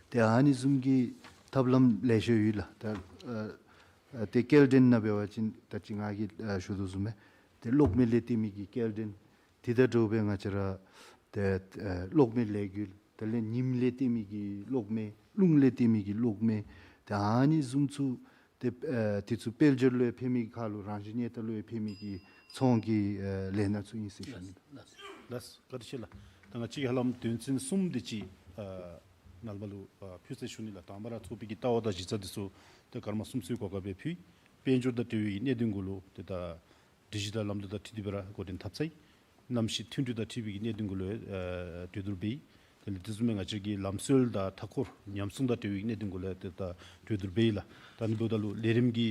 ཏེ་ཨ་ནི་བཟུམ་གྱི་ཐབས་ལམ་ལེ་ཤ་ཡོད་ལགས། ད་ཨ་ཨ་ཏེ་སྐྱེལ་འདྲེན་ནང་འབད་བ་ཅིན་ད་ཅི་ང་གིས་ཨ་ཞུ་དོ་བཟུམ་སྦེ་ཏེ་གློག་མེ་ལས་བཏོན་མི་གི་སྐྱེལ་འདྲེན་དེ་དང་འདྲཝ་སྦེ་ང་བཅས་ར་ཏེ་ཨ་གློག་མེ་ལས་འགུལ་དེ་ལས་ཉིམ་ལས་བཏོན་མི་གི་གློག་མེ་རླུང་ལས་བཏོན་མི་གི་གློག་མེ་ཏེ་ཨ་ནི་བཟུམ་ཚུ་ཏེ་ཨ་དེ་ཚུ་དཔལ་འབྱོར་ལུ་ཡང་ཕན་མི་གི་ཁར་ལུ་རང་བཞིན་གནས་སྟངས་ལུ་ཡང་ཕན་མི་གི་ཚོང་གི་ཨ་ལས་སྣ་ཚུ་ཨིན་ཟེར་ཞུ་ནི། ལགས་ལགས་བཀའ་དྲིན་ཆེ་ལགས། ད་ང་བཅས་ཀྱིས་ཧ་ལམ་དོན་ཚན་གསུམ་དེ་ཅིག་ཨ་ནཱ་ལས་མར་ལུ་ཨ་ཕུལ་ཟེར་ཞུ་ནི་ལགས། དང་པ་ར་ཚོགས་པའི་གི་ལྟ་བ་དང་གཞི་རྩ་འདི་ཚུ་ཏེ་སྐར་མ་གསུམ་ཚུན་གོ་སྐབས་སྦེ་ཕུལ། དཔལ་འབྱོར་དང་འབྲེལ་བའི་གནད་དོན་གུ་ལུ་ཏེ་ད་ཌི་ཇི་ཊལ་ལམ་ལུགས་དང་འཁྲིལ་ཏེ་སྦེ་ར་འགོ་འདྲེན་འཐབ་ཚར་ཡི། གནམ་གཤིས་མཐུན་འགྲིག་དང་འཁྲིལ་བའི་གི་གནད་དོན་གུ་ལུ་ཡང་ཨ་གྲོས་བསྡུར་འབད་ཡི། དེ་ལས་དེ་བཟུམ་སྦེ་ང་བཅས་ཀྱི་ལམ་སྲོལ་དང་མཐའ་འཁོར་ཉམས་སྲུང་དང་འབྲེལ་བའི་གནད་དོན་གུ་ལུ་ཡང་ཏེ་ད་གྲོས་བསྡུར་འབད་ཡི་ལགས། ད་ཨ་ནི་འབདཝ་ད་ལུ་ལས་རིམ་གྱི་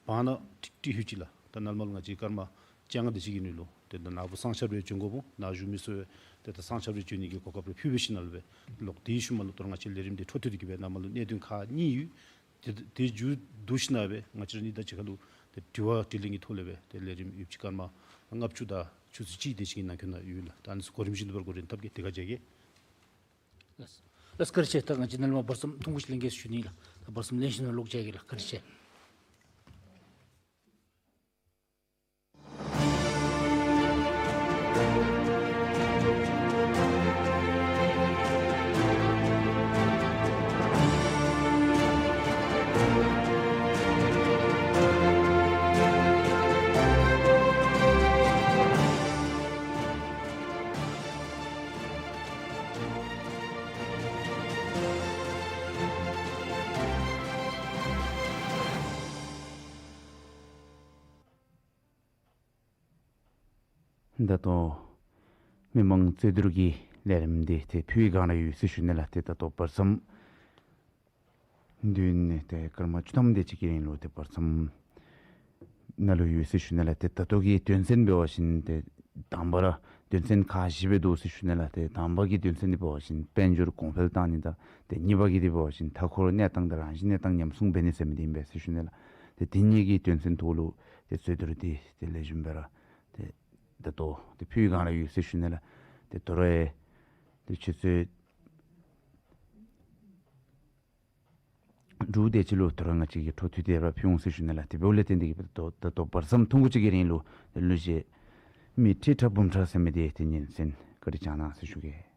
བར་ན་ཀྲིག་ཀྲི་ཧུད་ཅིག་ལགས། ད་ནཱ་ལས་མར་ལུ་ང་བཅས་སྐར་མ་བཅོ་ལྔ་དེ་ཅིག་གི་ནང་ལུ་ཏེ་ད་ནཱ་བུ་གསང་ཞབས་རེ་བྱོན་དགོཔ་ནཱ་བཞུགས་མི་ཚུ་ཏེ་ད་གསང་ཞབས་རེ་བྱོན་ནི་གི་གོ་སྐབས་རེ་ཕུལ་བའི་ཤུལ་ལས་སྦེ་ལོག་སྟེ་ཤུལ་མ་ལུ་ད་རུང་ང་བཅས་ལས་རིམ་འདི་འཕྲོ་མཐུད་དེ་གིས་སྦེ་ནཱ་མར་ལུ་གནད་དོན་ཁག་གཉིས་ཡོད། ཏེ་དེ་མཇུག་བསྡུ་ཞིནམ་སྦེ་ང་བཅས་ར་གཉིས་དང་གཅིག་ཁར་ལུ་ཏེ་དྲི་བ་དྲིས་ལན་གྱི་ཐོག་ལས་སྦེ་ཏེ་ལས་རིམ་ཡོདཔ་ཅིག་སྐར་མ་ལྔ་བཅུ་དང་ཆུ་ཚོད་གཅིག་དེ་ཅིག་གི་ནང་འཁོད་ནང་ཡོད་ལགས། ད་ཨ་ནི་ཚུ་གོ་རིམ་བཞིན་དུ་སྦེ་ར་འགོ་འདྲེན་འཐབ་གེ། དེ་ཁར་མཇལ་གེ། ལགས་ལགས་བཀའ་དྲིན་ཆེ། ད་ང་བཅས་ནཱ་ལས་མར་བར་མཚམས་ཐུང་ཀུ་ཅིག་ལེན་གེ་ཟེར་ཞུ་ནི་ལགས། ད་བར་མཚམས་ལེན་ཞིནམ་ལོག་མཇལ་གེ་ལགས། བཀའ་དྲིན་ཆེ། ད་ལྟོ་མི་མང་རྩོད་བསྡུར་གྱི་ལས་རིམ་འདི་ཏེ་ཕུལ་བའི་སྒང་ར་ཡོད་ཟེར་ཞུ་ནི་ལགས། ཏེ་ད་ལྟོ་བར་མཚམས་བདུན་ནི་ཏེ་སྐར་མ་བཅུ་ཐམ་དེ་ཅིག་གི་རིང་ལུ་ཏེ་བར་མཚམས་ནང་ལུ་ཡོད་ཟེར་ཞུ་ནི་ལགས། ཏེ་ད་ལྟོ་གི་དོན་ཚན་འབད་བ་ཅིན་ཏེ་དང་པ་ར་དོན་ཚན་ཁག་བཞི་སྦེ་འདུག་ཟེར་ཞུ་ནི་ལགས། ཏེ་དང་པ་གི་དོན་ཚན་འདི་འབད་བ་ཅིན་དཔལ་འབྱོར་གོང་འཕེལ་བཏང་ནི་དང་ཏེ་གཉིས་པ་གི་འདི་འབད་བ་ཅིན་མཐའ་འཁོར་གནས་སྟངས་དང་རང་བཞིན་གནས་སྟངས་ཉམས་སྲུང་འབད་ནི་ཟེར་མི་འདི་ཨིན་པས་ཟེར་ཞུ་ནི་ལགས། ཏེ་དེ་གཉིས་ཀྱི་དོན་ཚན་ཐོག་ལུ་ཏེ་རྩོད་བསྡུར་འདི་ཏེ་ལེགས་ཤོམ་སྦེ་ར་ཏེ་ད་ལྟོ་ཏེ་ཕུལ་བའི་སྒང་ར་ཡོད་ཟེར་ཞུ་ནི་ལགས། ཏེ་དོ་རུང་ཏེ་ཆུ་ཚོད་དྲུག་དེ་ཅིག་ལུ་དོ་རུང་ང་བཅས་ཀྱིས་འཕྲོ་མཐུད་དེ་ར་ཕུལ་འོང་ཟེར་ཞུ་ནི་ལགས། དེ་འབདཝ་ལས་བརྟེན་ཏེ་གིས་ད་ལྟོ་ད་ལྟོ་བར་མཚམས་ཐུང་ཀུ་ཅིག་གི་རིང་ལུ་གླུ་གཞས་མི་ཁྲི་ཕྲག་འབུམ་ཕྲག་ཟེར་མི་འདི་ཏེ་སྙན་གསན་བཀའ་དྲིན་བསྐྱང་གནང་ཟེར་ཞུ་གེ།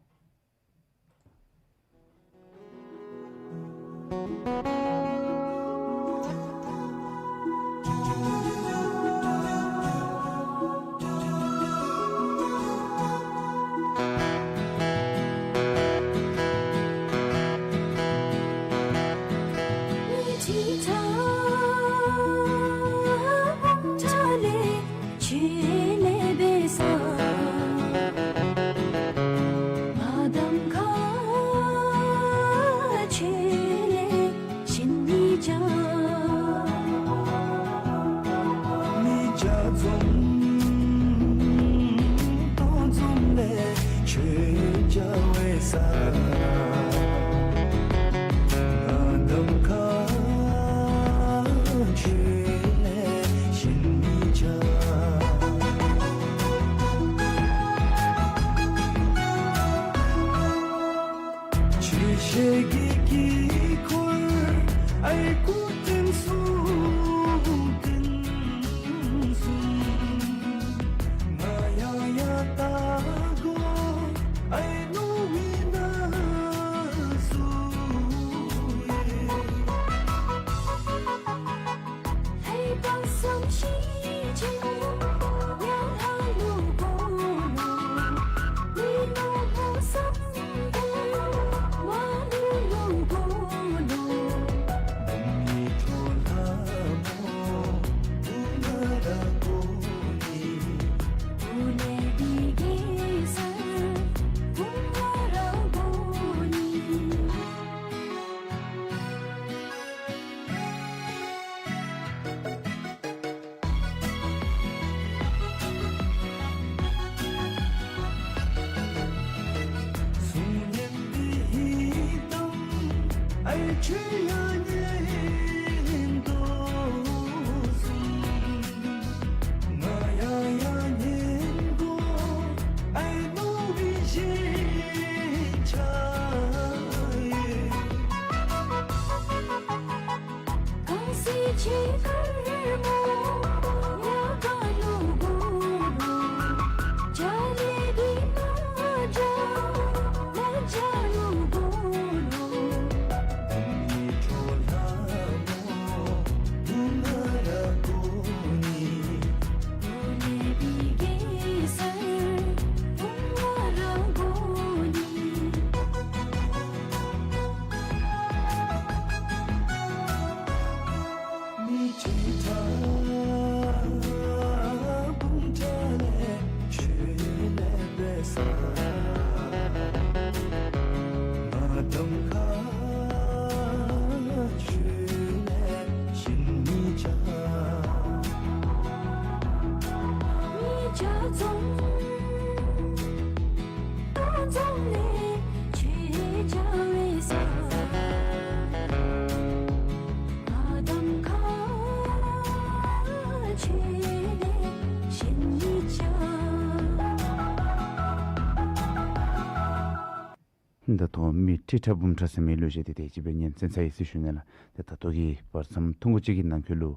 ད་ལྟོ་མི་ཁྲི་ཕྲག་འབུམ་ཕྲག་ཟེར་མི་གླུ་གཞས་དེ་དེ་ཅིག་སྦེ་སྙན་གསན་ཚར་ཡི་ཟེར་ཞུ་ནི་ལགས། ཏེ་ད་ལྟོ་གི་བར་མཚམས་ཐུང་ཀུ་ཅིག་གི་ནང་འཁོད་ལུ་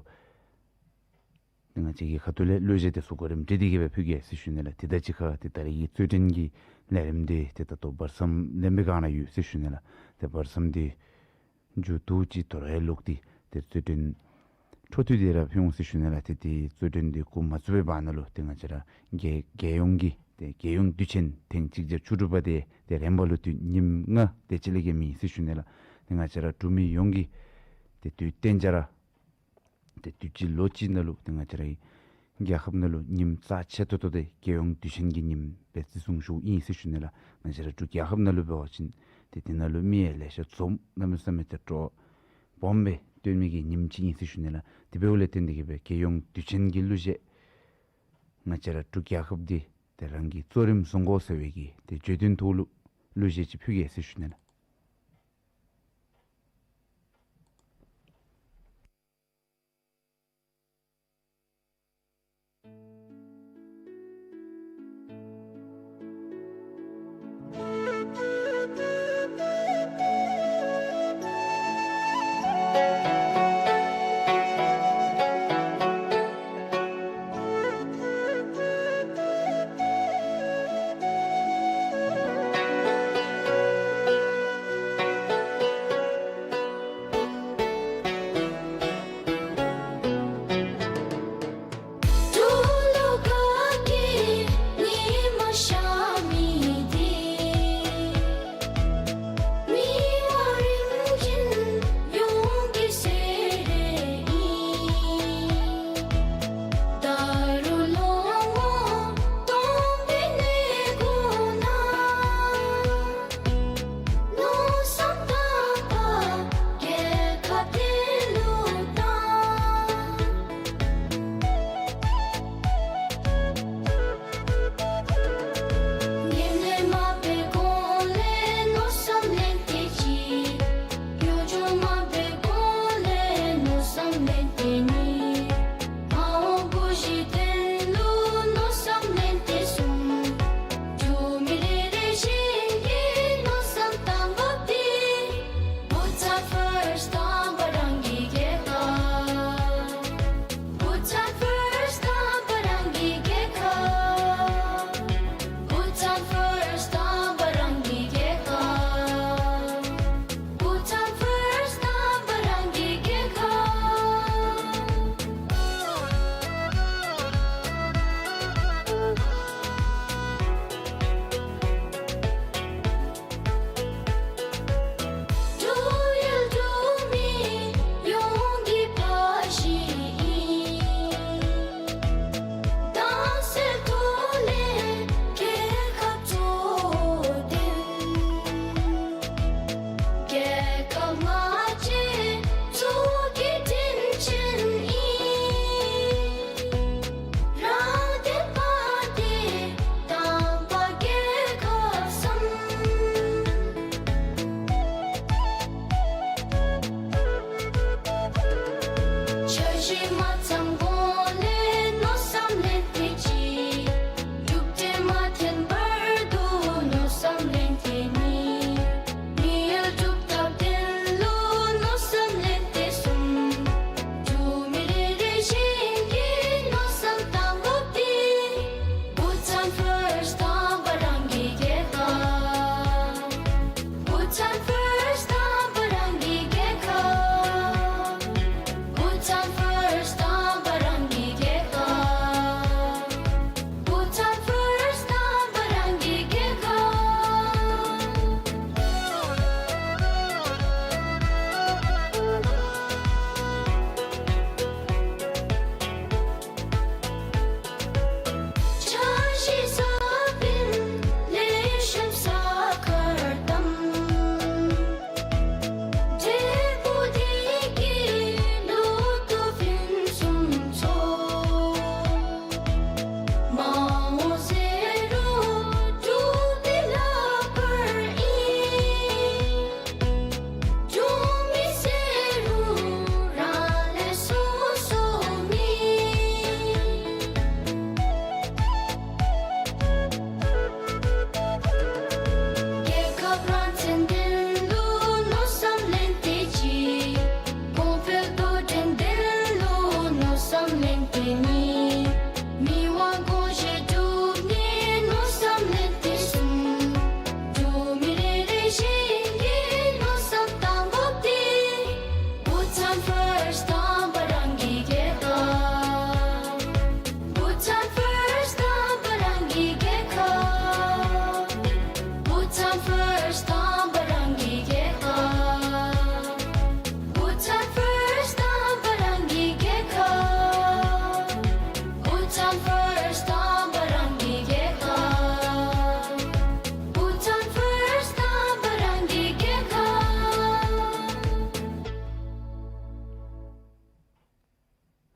ཏེ་ང་བཅས་ཀྱི་ཁ་ཐུག་ལས་གླུ་གཞས་དེ་ཚུ་གོ་རིམ་སྒྲིག་སྟེ་གིས་སྦེ་ཕུལ་གེ་ཟེར་ཞུ་ནི་ལགས། ཏེ་ད་ཅི་ཁར་ཏེ་ད་རེས་ཀྱི་རྩོད་འགྲན་གྱི་ལས་རིམ་དེ་ཏེ་ད་ལྟོ་བར་མཚམས་ལེན་པའི་སྒང་ན་ཡོད་ཟེར་ཞུ་ནི་ལགས། ཏེ་བར་མཚམས་དེ་མཇུག་བསྡུ་ཅིག་དོ་རུང་ཡང་ལོག་སྟེ་ཏེ་རྩོད་འགྲན་འཕྲོ་མཐུད་དེ་ར་ཕུལ་འོང་ཟེར་ཞུ་ནི་ལགས། ཏེ་ཏེ་རྩོད་འགྲན་དེ་འགོ་མ་བཙུགས་པའི་བར་ན་ལུ་ཏེ་ང་བཅས་ར་རྒྱལ་རྒྱལ་ཡོངས་ཀྱི་ཏེ་རྒྱལ་ཡོངས་དུས་ཆེན་ཐེངས་གཅིག་བརྒྱ་བཅུ་དྲུག་པ་དེ་ཏེ་རིམ་པ་ལུ་ཏེ་ཉིནམ་ལྔ་དེ་ཅིག་ལས་བརྒལ་མེད་ཟེར་ཞུ་ནི་ལགས། ཏེ་ང་བཅས་ར་འབྲུག་མི་ཡོངས་ཀྱིས་ཏེ་དུས་གཏན་འཇགས་ར་ཏེ་དུས་ཅི་ལོ་ཅིག་ནང་ལུ་ཏེ་ང་བཅས་རའི་ རྒྱལ་ཁབ་ནང་ལུ་ཉིནམ་རྩ་ཆེ་ཏོག་ཏོ་འདི་རྒྱལ་ཡོངས་དུས་ཆེན་གྱི་ཉིནམ་སྦེ་བརྩི་སྲུང་ཞུཝ་ཨིན་ཟེར་ཞུ་ནི་ལགས། ང་བཅས་ར་འབྲུག་རྒྱལ་ཁབ་ནང་ལུ་འབད་བ་ཅིན་ཏེ་དེ་ནང་ལུ་མི་ཡང་ལེ་ཤ་འཛོམས་གནམ་མེད་ས་མེད་ཏེ་སྤྲོ་སྦོམ་སྦེ་སྟོན་མི་གི་ཉིནམ་ཅིག་ཨིན་ཟེར་ཞུ་ནི་ལགས། དེ་འབདཝ་ལས་བརྟེན་ཏེ་གིས་སྦེ་རྒྱལ་ཡོངས་དུས་ཆེན་གྱི་གླུ་གཞས་ང་བཅས་ར་འབྲུག་རྒྱལ་ཁབ་འདི་ཏེ་རང་གིས་གཙོ་རིམ་བཟུང་དགོ་ཟེར་བའི་གི་ཏེ་བརྗོད་དོན་ཐོག་ལུ་གླུ་གཞས་ཅིག་ཕུལ་གེ་ཟེར་ཞུ་ནི་ལགས།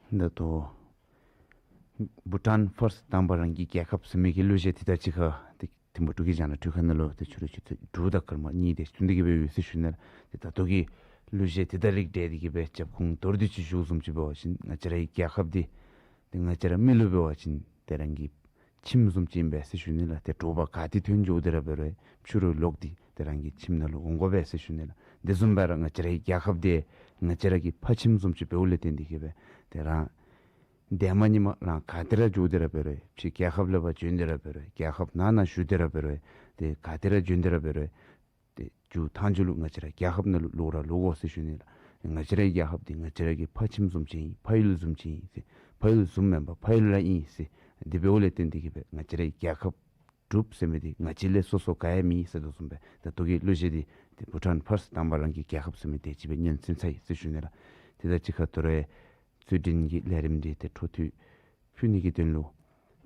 ད་ལྟོ་བྷུ་ཊཱན་ཕརསཊ་དང་པ་རང་གི་རྒྱལ་ཁབ་ཟེར་མི་གི་གླུ་གཞས་དེ་དང་གཅིག་ཁར་ཏེ་ཐིམ་ཕུ་འབྲུག་གི་རྒྱ་ནག་འཕྲུལ་ཁང་ནང་ལུ་ཏེ་ཕྱི་རུ་ཆུ་ཚོད་དྲུག་དང་སྐར་མ་གཉིས་དེ་ཅིག་ཏུ་འདི་གིས་སྦེ་ཡོད་ཟེར་ཞུ་ནི་ལགས། ཏེ་ད་ལྟོ་གི་གླུ་གཞས་དེ་དང་རིགས་བསྒྲེས་ཏེ་གིས་སྦེ་རྒྱབ་ཁུངས་མདོར་བསྡུས་ཅིག་ཞུ་བཟུམ་ཅིག་འབད་བ་ཅིན་ང་བཅས་རའི་རྒྱལ་ཁབ་འདི་ཏེ་ང་བཅས་ར་མི་ལུ་འབད་བ་ཅིན་ཏེ་རང་གི་ཁྱིམ་བཟུམ་ཅིག་ཨིན་པས་ཟེར་ཞུ་ནི་ལགས། ཏེ་དྲོ་པ་ག་ཏེ་ཐོན་འགྱོ་སྟེ་ར་འབད་རུང་ཕྱི་རུ་ལོག་སྟེ་ཏེ་རང་གི་ཁྱིམ་ནང་ལུ་འོང་དགོ་པས་ཟེར་ཞུ་ནི་ལགས། དེ་བཟུམ་སྦེ་ར་ང་བཅས་རའི་རྒྱལ་ཁབ་འདི་ང་བཅས་ར་གི་ཕ་ཁྱིམ་བཟུམ་ཅིག་འབདཝ་ལས་བརྟེན་ཏེ་གིས་སྦེ་ཏེ་རང་འདས་མ་ཉི་མ་རང་ག་ཏེ་ར་འགྱོ་སྟེ་ར་འབད་རུང་ཕྱི་རྒྱལ་ཁབ་ལས་ཕར་བྱོན་ཏེ་ར་འབད་རུང་རྒྱལ་ཁབ་ནང་ན་བཞུགས་ཏེ་ར་འབད་རུང་ཏེ་ག་ཏེ་ར་བྱོན་ཏེ་ར་འབད་རུང་ཏེ་མཇུག་མཐའ་མཇུག་ལུ་ང་བཅས་ར་རྒྱལ་ཁབ་ནང་ལུ་ལོག་ར་ལོག་དགོ་ཟེར་ཞུ་ནི་ལགས། ང་བཅས་རའི་རྒྱལ་ཁབ་འདི་ང་བཅས་ར་གི་ཕ་ཁྱིམ་བཟུམ་ཅིག་ཨིན། ཕ་ཡུལ་བཟུམ་ཅིག་ཨིན་ཟེར། ཕ་ཡུལ་བཟུམ་མེན་པར་ཕ་ཡུལ་ར་ཨིན་ཟེར། དེ་འབདཝ་ལས་བརྟེན་ཏེ་གིས་སྦེ་ང་བཅས་རའི་རྒྱལ་ཁབ་གྲུབ་ཟེར་མི་འདི་ང་བཅས་ལས་སོ་སོ་ག་ཡང་མེད་ཟེར་དོ་བཟུམ་སྦེ་ད་ལྟོ་གི་གླུ་གཞས་འདི་ཏེ་བྷུ་ཊཱན་ཕརསཊ་དང་པ་རང་གི་རྒྱལ་ཁབ་ཟེར་མི་དེ་ཅིག་སྦེ་སྙན་གསན་ཚར་ཡི་ཟེར་ཞུ་ནི་ལགས། དེ་དང་གཅིག་ཁར་དོ་རུང་རྩོད་འགྲན་གྱི་ལས་རིམ་འདི་ཏེ་འཕྲོ་མཐུད་ཕུལ་ནི་གི་དོན་ལུ་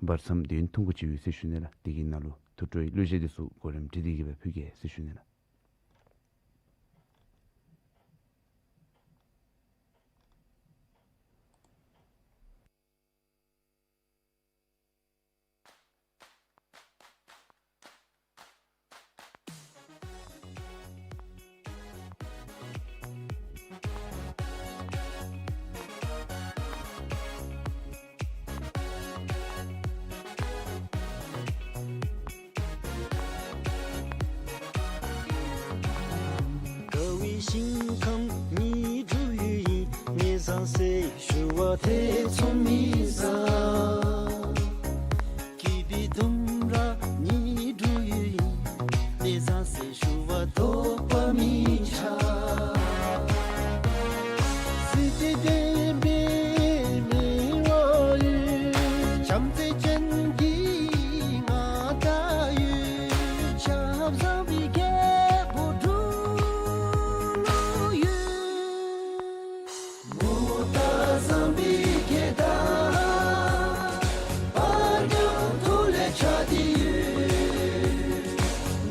བར་མཚམས་བདུན་ཐུང་ཀུ་ཅིག་ཡོད་ཟེར་ཞུ་ནི་ལགས། དེ་གི་ནང་ལུ་ཐུགས་སྤྲོའི་གླུ་གཞས་འདི་ཚུ་གོ་རིམ་སྒྲིག་སྟེ་གིས་སྦེ་ཕུལ་གེ་ཟེར་ཞུ་ནི་ལགས། དགའ་བའི་ཞིང་ཁམས་ཉི་དྲུག་ཡོད་ཡིན། ངེས་བཟང་ཟེར་ཞུ་བ་ཐེ་ཚོམ་མི་ཟ། སྐྱིད་པའི་ལྡུམ་ར་ཉི་དྲུག་ཡོད་ཡིན། ལེགས་བཟང་ཟེར་ཞུ་བ་དོགས་པ་མི་ཆགས། སྲིད་པའི་བདེན་པའི་མི་དབང་ཡོད། བྱམས་བརྩེ་ཅན་གྱི་མངའ་བདག་ཡོད། ཆབ་བཟང་པའི་རྒྱལ་པོ་འབྲུག་ལུ་ཡོད། མོ་ད་བཟང་པོའི་རྒྱལ་དར་བར་མཉམ་དུ་ལེགས་ཆགས་ཏེ་ཡོད།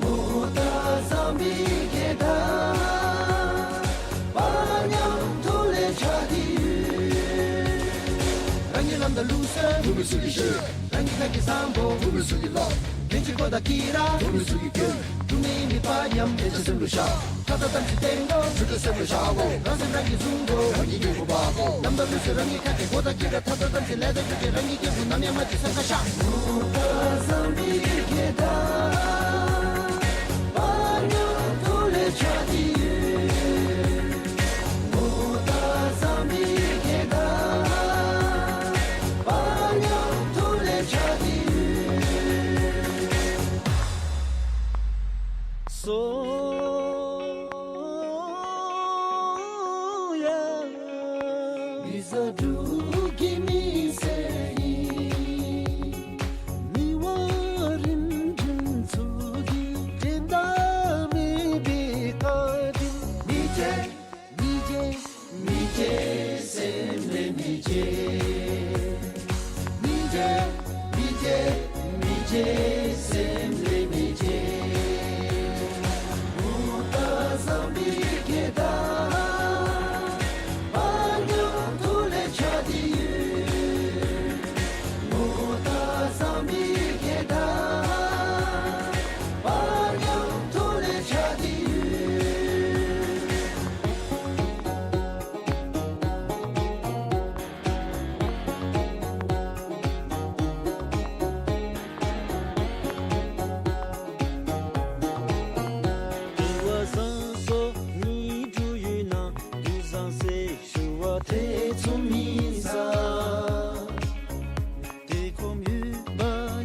མོ་ད་བཟང་པོའི་རྒྱལ་དར་བར་མཉམ་དུ་ལེགས་ཆགས་ཏེ་ཡོད། རང་གི་ལམ་དང་ལུགས་སྲོལ་བུ་མོ་ཚུ་གིས་ཤེས། རང་གི་ཁ་གི་བཟང་པོ་བུ་མོ་ཚུ་གིས་ལོབས། གལ་ཆེ་གོ་ད་ཀི་ར་བུ་མོ་ཚུ་གིས་སྐྱོན། དྲུང་ནས་མི་པ་ཉམས་དེ་ཚེ་སེམས་ལུ་ཤར། ཐ་ཐ་དམ་ཚིག་བརྟན་དགོ། ཇུ་ཏེ་སེམས་ལུ་བཞག་དགོ། རང་སེམས་རང་གིས་བཟུང་དགོ། རང་གི་སྐྱེ་བོ་འབག་དགོ། ལམ་དང་ལུགས་སྲོལ་རང་གི་ཁ་གི་གོ་ད་ཀི་ར་ཐ་ཐ་དམ་ཚིག་ལས་དང་རྒྱུ་གི་རང་གི་སྐྱེ་བོ་ནམ་ཡང་མ་བྱེད་སེམས་ཁར་བཞག། མོ་ད་བཟང་པོའི་རྒྱལ་དར་བར་མཉམ་དུ་ལེགས་ཆགས་ཏེ་ཡོད། མོ་ད་བཟང་པོའི་རྒྱལ་དར་བར་མཉམ་དུ་ལེགས་ཆགས་ཏེ་ཡོད། སོ་ཡ། མི་བཟའ་འབྲུག་གི་མི་སེར་ཨིན། མི་དབང་རིམ་བྱོན་ཚུ་གི་འགྲན་ཟླ་མེད་པའི་བཀའ་དྲིན། མི་བརྗེད། མི་བརྗེད། མི་བརྗེད། སེམས་ལས་མི་བརྗེད། མི་བརྗེད། མི་བརྗེད། མི་བརྗེད། སེམས་ལས་མི་བརྗེད། མོ་ད་བཟང་པོའི་རྒྱལ་དར་བར་མཉམ་དུ་ལེགས་ཆགས་ཏེ་ཡོད། མོ་ད་བཟང་པོའི་རྒྱལ་དར་བར་མཉམ་དུ་ལེགས་ཆགས་ཏེ་ཡོད། དེ་བ་བཟང་སོ་ཉི་དྲུག་ཡོད་ན། དུས་བཟང་ཟེར་ཞུ་བ་ཐེ་ཚོམ་མི་ཟ། དེ་ཁོམ་ཡོད་པ་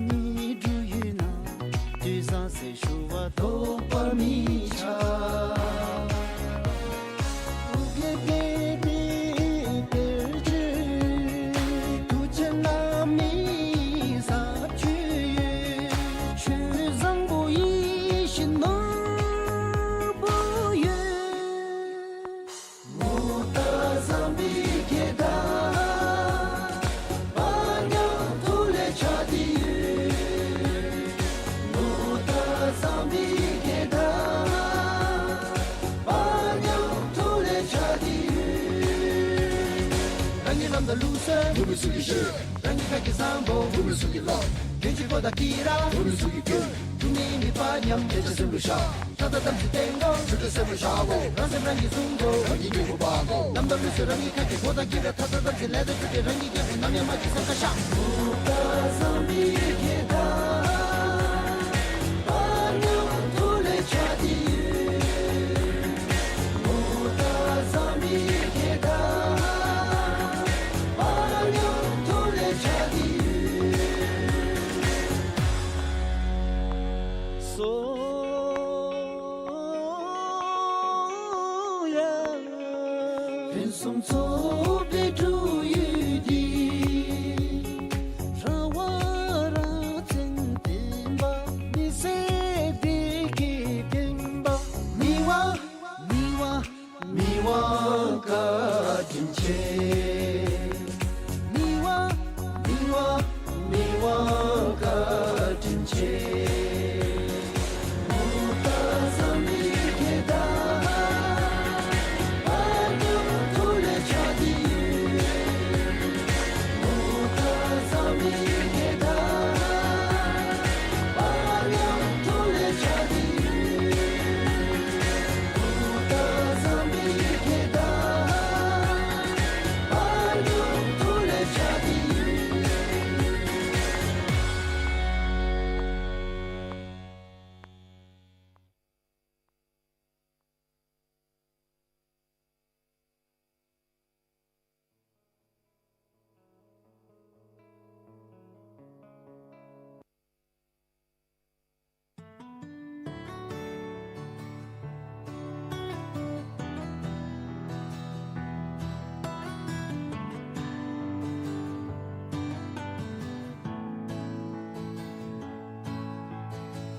ཉི་དྲུག་ཡོད་ན། དུས་བཟང་ཟེར་ཞུ་བ་དོགས་པ་མི་ཆགས། ཨུ་གེ་པེ་པེ་པེ་ཅེ། ཐུགས་ཆེན་བླ་མའི་ཟབ་ཆོས་ཡོད། ཆོས་བཟང་པོ་ཡིད་བཞིན་ནོར་བུ་ཡོད། མོ་ད་བཟང་པོའི་རྒྱལ་དར་ ལམ་དང་ལུགས་སྲོལ་མུ་མེད་ཚུ་གིས་ཤེས། རང་གི་ཁ་སྐད་བཟང་པོ་མུ་མེད་ཚུ་གིས་ཀློག། གྱོན་ཆས་གོ་བརྡ་སྐད་ར་མུ་མེད་ཚུ་གིས་གྱོན། འབྲུག་མི་མི་དཔའ་ཉམས་དེ་ཚེ་སེམས་ལུ་ཤར། ཐ་ཐ་གཏམ་ཚིག་སྟེང་དུ་ཚུལ་ཁྲིམས་སེམས་ལུ་ཤར་དགོ། རང་སེམས་རང་གིས་བཟུང་དགོ། རང་གི་སྐྱེ་བོ་དཔའ་དགོ། ལམ་དང་ལུགས་སྲོལ་རང་གི་ཁ་སྐད་གོ་བརྡ་སྐད་ར་ཐ་ཐ་གཏམ་ཚིག་ལས་དང་ཆོས་འབྲེལ་རང་གི་སྐྱེ་བོ་ནམ་ཡང་མ་སྐྱེ་སེམས་ཁར་ཤར། མུ་ད་བཟང་པོའི་སྐད་གྲགས། དཔའ་ཉམས་ཐོག་ལས་ཆགས་ཏེ་ཡོད། མུ་ད་བཟང་པོའི་སྐད་གྲགས། དཔའ་ཉམས་ཐོག་ལས་ཆགས་ཏེ་ཡོད། སོ་ཡ། ཕུན་སུམ་ཚོགས་པའི་འབྲུག་ཡུལ་འདི། ར་བ་ར་བཙན་བསྟན་པ། མི་ཟད་བདེ་སྐྱིད་བསྟན་པ། མི་དབང་མི་དབང་མི་དབང་བཀའ་དྲིན་ཆེ། མི་དབང་མི་དབང་མི་དབང་བཀའ་དྲིན་ཆེ། མུ་ད་བཟང་པོའི་སྐད་གྲགས། དཔའ་ཉམས་ཐོག་ལས་ཆགས་ཏེ་ཡོད། མུ་ད་བཟང་པོའི་སྐད་གྲགས། དཔའ་ཉམས་ཐོག་ལས་ཆགས་ཏེ་ཡོད། མུ་ད་བཟང་པོའི་སྐད་གྲགས། དཔའ་ཉམས་ཐོག་ལས་ཆགས་ཏེ་ཡོད།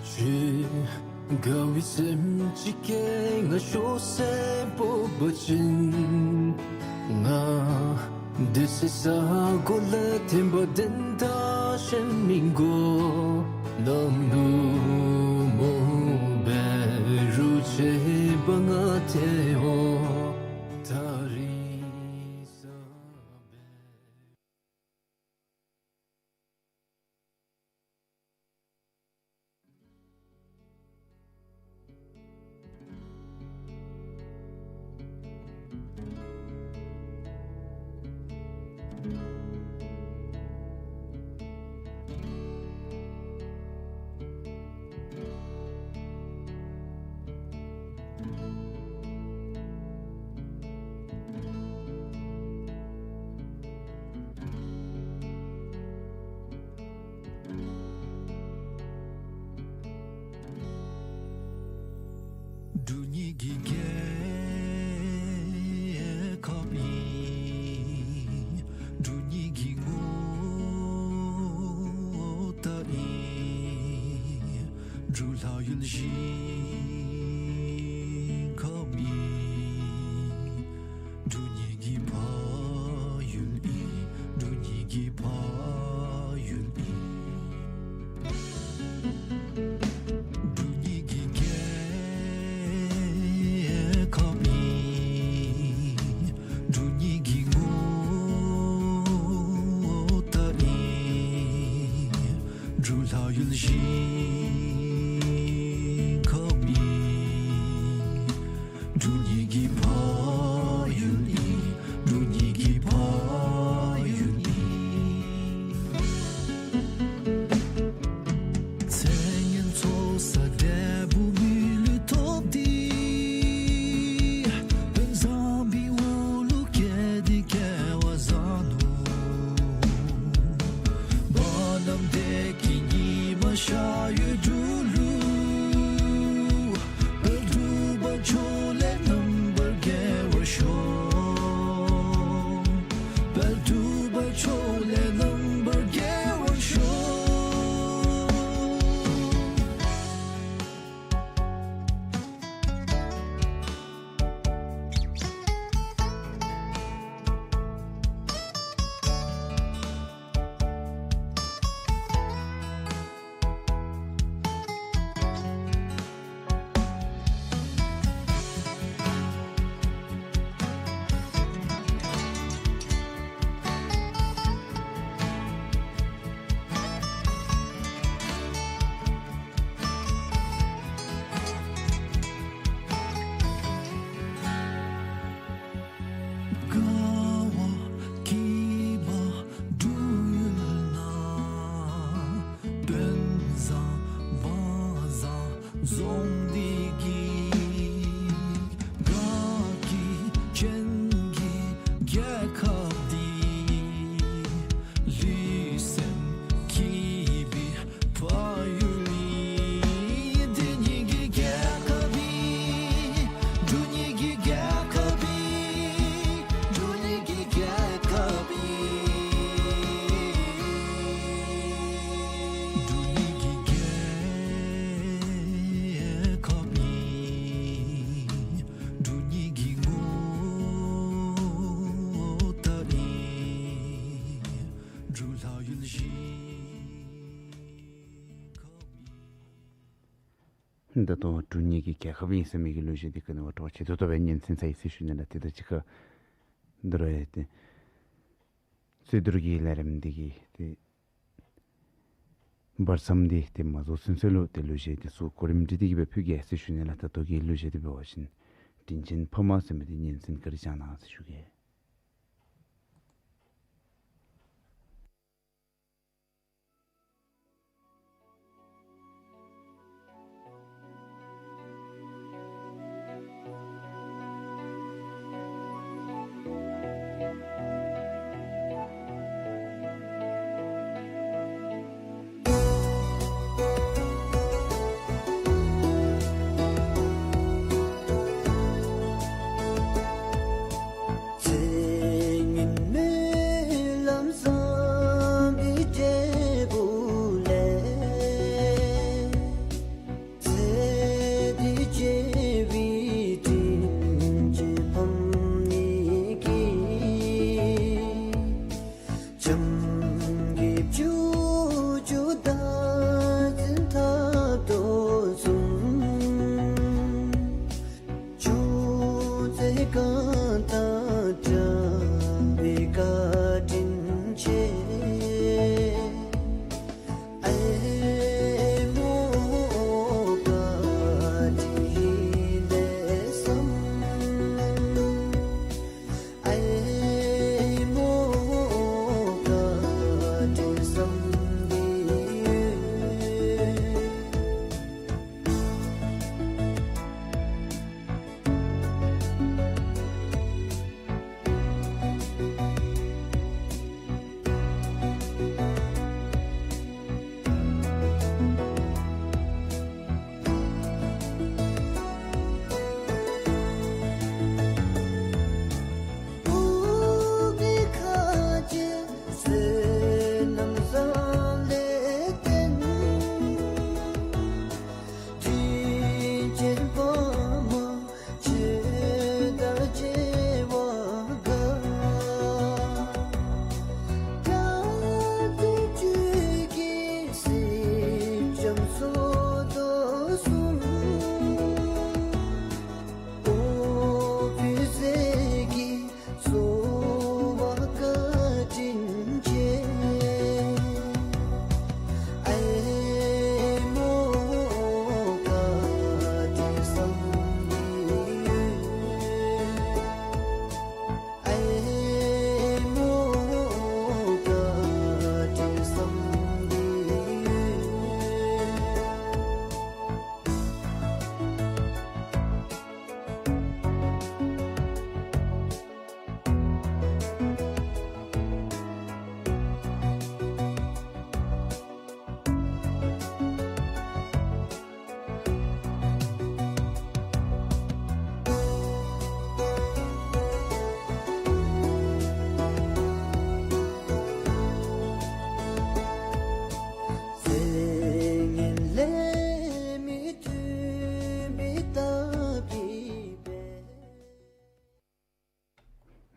ཁྱོད་དགའ་བའི་སེམས་ཅིག་གིས་ང་ཤོར་སའི་སྤོབས་པ་ཅན། ང་བདེ་སའི་ས་གོ་ལས་ཐོན་པ་དོན་དག་གཞན་མི་དགོ། ནམ་ལུ་མོ་འབད་རུང་ཆེ་བ་ང་ཐེ་འོ་ད་རིང་ས་འབད། འབྲུག་གཉིས་ཀྱི་རྒྱལ་ཁབ་ཨིན། འབྲུག་གཉིས་ཀྱི་ངོ་རྟགས་ཨིན། འབྲུག་ལྷ་ཡུལ་ཞིང་ཁམས་ཨིན། འབྲུག་གཉིས་ཀྱི་ཕ་ཡུལ་ཨིན། འབྲུག་གཉིས་ཀྱི་ཕ་ཡུལ་ཨིན། འབྲུག་གཉིས་ཀྱི་རྒྱལ་ཁབ་ཨིན། འབྲུག་གཉིས་ཀྱི་ངོ་རྟགས་ཨིན། འབྲུག་ལྷ་ཡུལ་ཞིང་ཁམས་ཨིན། འབྲུག་གཉིས་ཀྱི་ཕ་ཡུལ་ཨིན། འབྲུག་གཉིས་ཀྱི་ཕ་ཡུལ་ཨིན། ཚེ་སྔོན་ཚོགས་བསགས་འབྲས་བུ་མི་ལུས་ཐོབ་སྟེ། དཔོན་བཟང་པོའི་འོག་ལུ་སྐྱེས་ཏེ་སྐྱེ་བ་བཟང་ནུག། བར་ནམ་བདེ་སྐྱིད་ཉི་མ་ཤར་ཡོད་ ད་ལྟོ་འབྲུག་གཉིས་ཀྱི་རྒྱལ་ཁབ་ཨིན་ཟེར་མི་གི་གླུ་གཞས་འདི་ག་ནི་བ་འདྲཝ་ཆེ་ཏོག་ཏོ་སྦེ་ཉན་ཚུགས་ས་ཡི་ཟེར་ཞུ་ནི་ལགས། དེ་དང་གཅིག་ཁར་འདི་རུ་ཡང་ཏེ་རྩོད་བསྡུར་གྱི་ལས་རིམ་འདི་གི་ཏེ་བར་མཚམས་འདི་ཏེ་མ་རྫོགས་ཚུན་ཚོད་ལུ་ཏེ་གླུ་གཞས་འདི་ཚུ་གོ་རིམ་སྒྲིག་སྟེ་གི་སྦེ་ཕུལ་གེ་ཟེར་ཞུ་ནི་ལགས། ད་ལྟོ་གི་གླུ་གཞས་འདི་འབད་བ་ཅིན་དྲིན་ཅན་ཕ་མ་ཟེར་མི་འདི་སྙན་གསན་བཀའ་དྲིན་བསྐྱང་གནང་ཟེར་ཞུ་གེ། ཚེ་སྔོན་སྨོན་ལམ་བཟང་པོའི་འབྲས་བུ་ལས། ཚེ་འདི་བརྗེ་བའི་དྲིན་ཅན་ཕམ་ཉིད་ཀྱིས། བྱམས་ཀྱི་བྱང་ཆུབ་བདག་འཛིན་ཐབས་དང་མཚུངས། ཆོས་མཛད་གང་དག་བཀྲ་བའི་བཀའ་དྲིན་ཆེ། ཨེ་མའོ་བཀའ་དྲིན་ལེགས་བསམ། ཨེ་མའོ་བཀའ་དྲིན་བསམ་གྱི་ཡོད།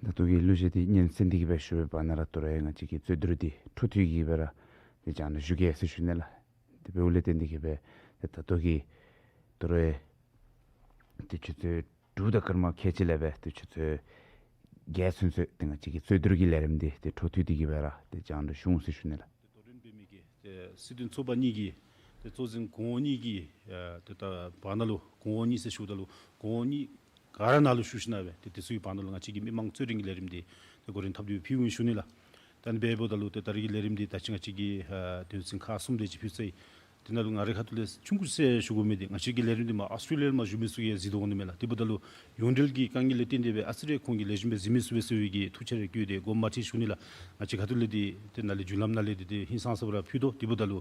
ད་ལྟོ་གི་གླུ་གཞས་འདི་སྙན་གསན་ཏེ་གི་སྦེ་བཞུགས་པའི་བར་ན་ར་ད་རུང་ཡང་ང་བཅས་ཀྱི་རྩོད་བསྡུར་འདི་འཕྲོ་མཐུད་དེ་གི་སྦེ་ར་ཏེ་སྦྱང་ནི་ཞུ་གེ་ཟེར་ཞུ་ནི་ལགས། དེ་འབདཝ་ལས་བརྟེན་ཏེ་གི་སྦེ་ཏེ་ད་ལྟོ་གི་ད་རུང་ཡང་ཏེ་ཆུ་ཚོད་དྲུག་དང་སྐར་མ་ཁལ་གཅིག་ལས་སྦེ་ཏེ་ཆུ་ཚོད་བརྒྱད་ཚུན་ཚོད་ཏེ་ང་བཅས་ཀྱི་རྩོད་བསྡུར་གྱི་ལས་རིམ་འདི་ཏེ་འཕྲོ་མཐུད་དེ་གི་སྦེ་ར་ཏེ་སྦྱང་ནི་ཞུ་འོང་ཟེར་ཞུ་ནི་ལགས། ཏེ་དོ་རུང་འབད་མི་གི་ཏེ་སྲིད་དོན་ཚོགས་པ་གཉིས་ཀྱི་ཏེ་གཙོ་འཛིན་གོང་འོག་གཉིས་ཀྱི་ཨ་ཏེ་ད་བར་ན་ལུ་གོང་འོག་གཉིས་ཟེར་ཞུཝ་ད་ལུ་གོང་འོག་གཉིས་ག་ར་ནང་ལུ་ཞུགས་ཞིན་ན་སྦེ་ཏེ་དེ་ཚུ་གི་བར་ན་ལུ་ང་བཅས་ཀྱི་མི་མང་རྩོད་འགྲན་གྱི་ལས་རིམ་འདི་ཏེ་འགོ་འདྲེན་འཐབ་སྟེ་ཕུལཝ་ཨིན་ཞུ་ནི་ལགས། ད་ཨ་ནི་འབདཝ་ད་ལུ་ཏེ་ད་རེས་ཀྱི་ལས་རིམ་འདི་ད་ཅི་ང་བཅས་ཀྱིས་ཨ་དོན་ཚན་ཁག་གསུམ་དེ་ཅིག་ཕུལ་ཚར་ཡི། དེ་ནང་ལུ་ང་རའི་ཁ་ཐུག་ལས་ཆུང་ཀུ་ཟེར་ཞུ་དགོ་མི་འདི་ང་བཅས་ཀྱི་ལས་རིམ་འདི་མར་ཨཱོས་ཊྲེ་ལི་ཡ་ལས་མར་བཞུགས་མི་ཚུ་གིས་གཟིགས་དོ་འོང་ནི་མས་ལགས། དེ་འབདཝ་ད་ལུ་ཡོངས་འབྲེལ་གྱི་དཀའ་ངལ་ལས་བརྟེན་ཏེ་སྦེ་ཨ་ཙི་རེ་ཁོང་གིས་ལེགས་ཤོམ་སྦེ་གཟིགས་མི་ཚུགས་པས་ཟེར་བའི་གི་ཐུགས་འཆར་རེ་བསྐྱེད་དེ་དགོངསམ་མ་ཁྲེལ་ཞུ་ནི་ལགས། ང་བཅས་ཁ་ཐུག་ལས་འདི་ཏེ་ནཱ་ལས་བརྒྱུད་ལམ་ནང་ལས་འདི་ཏེ་ཧིང་སངས་ས་སྦེ་ར་ཕུལ་དོ། དེ་འབདཝ་ད་ལུ་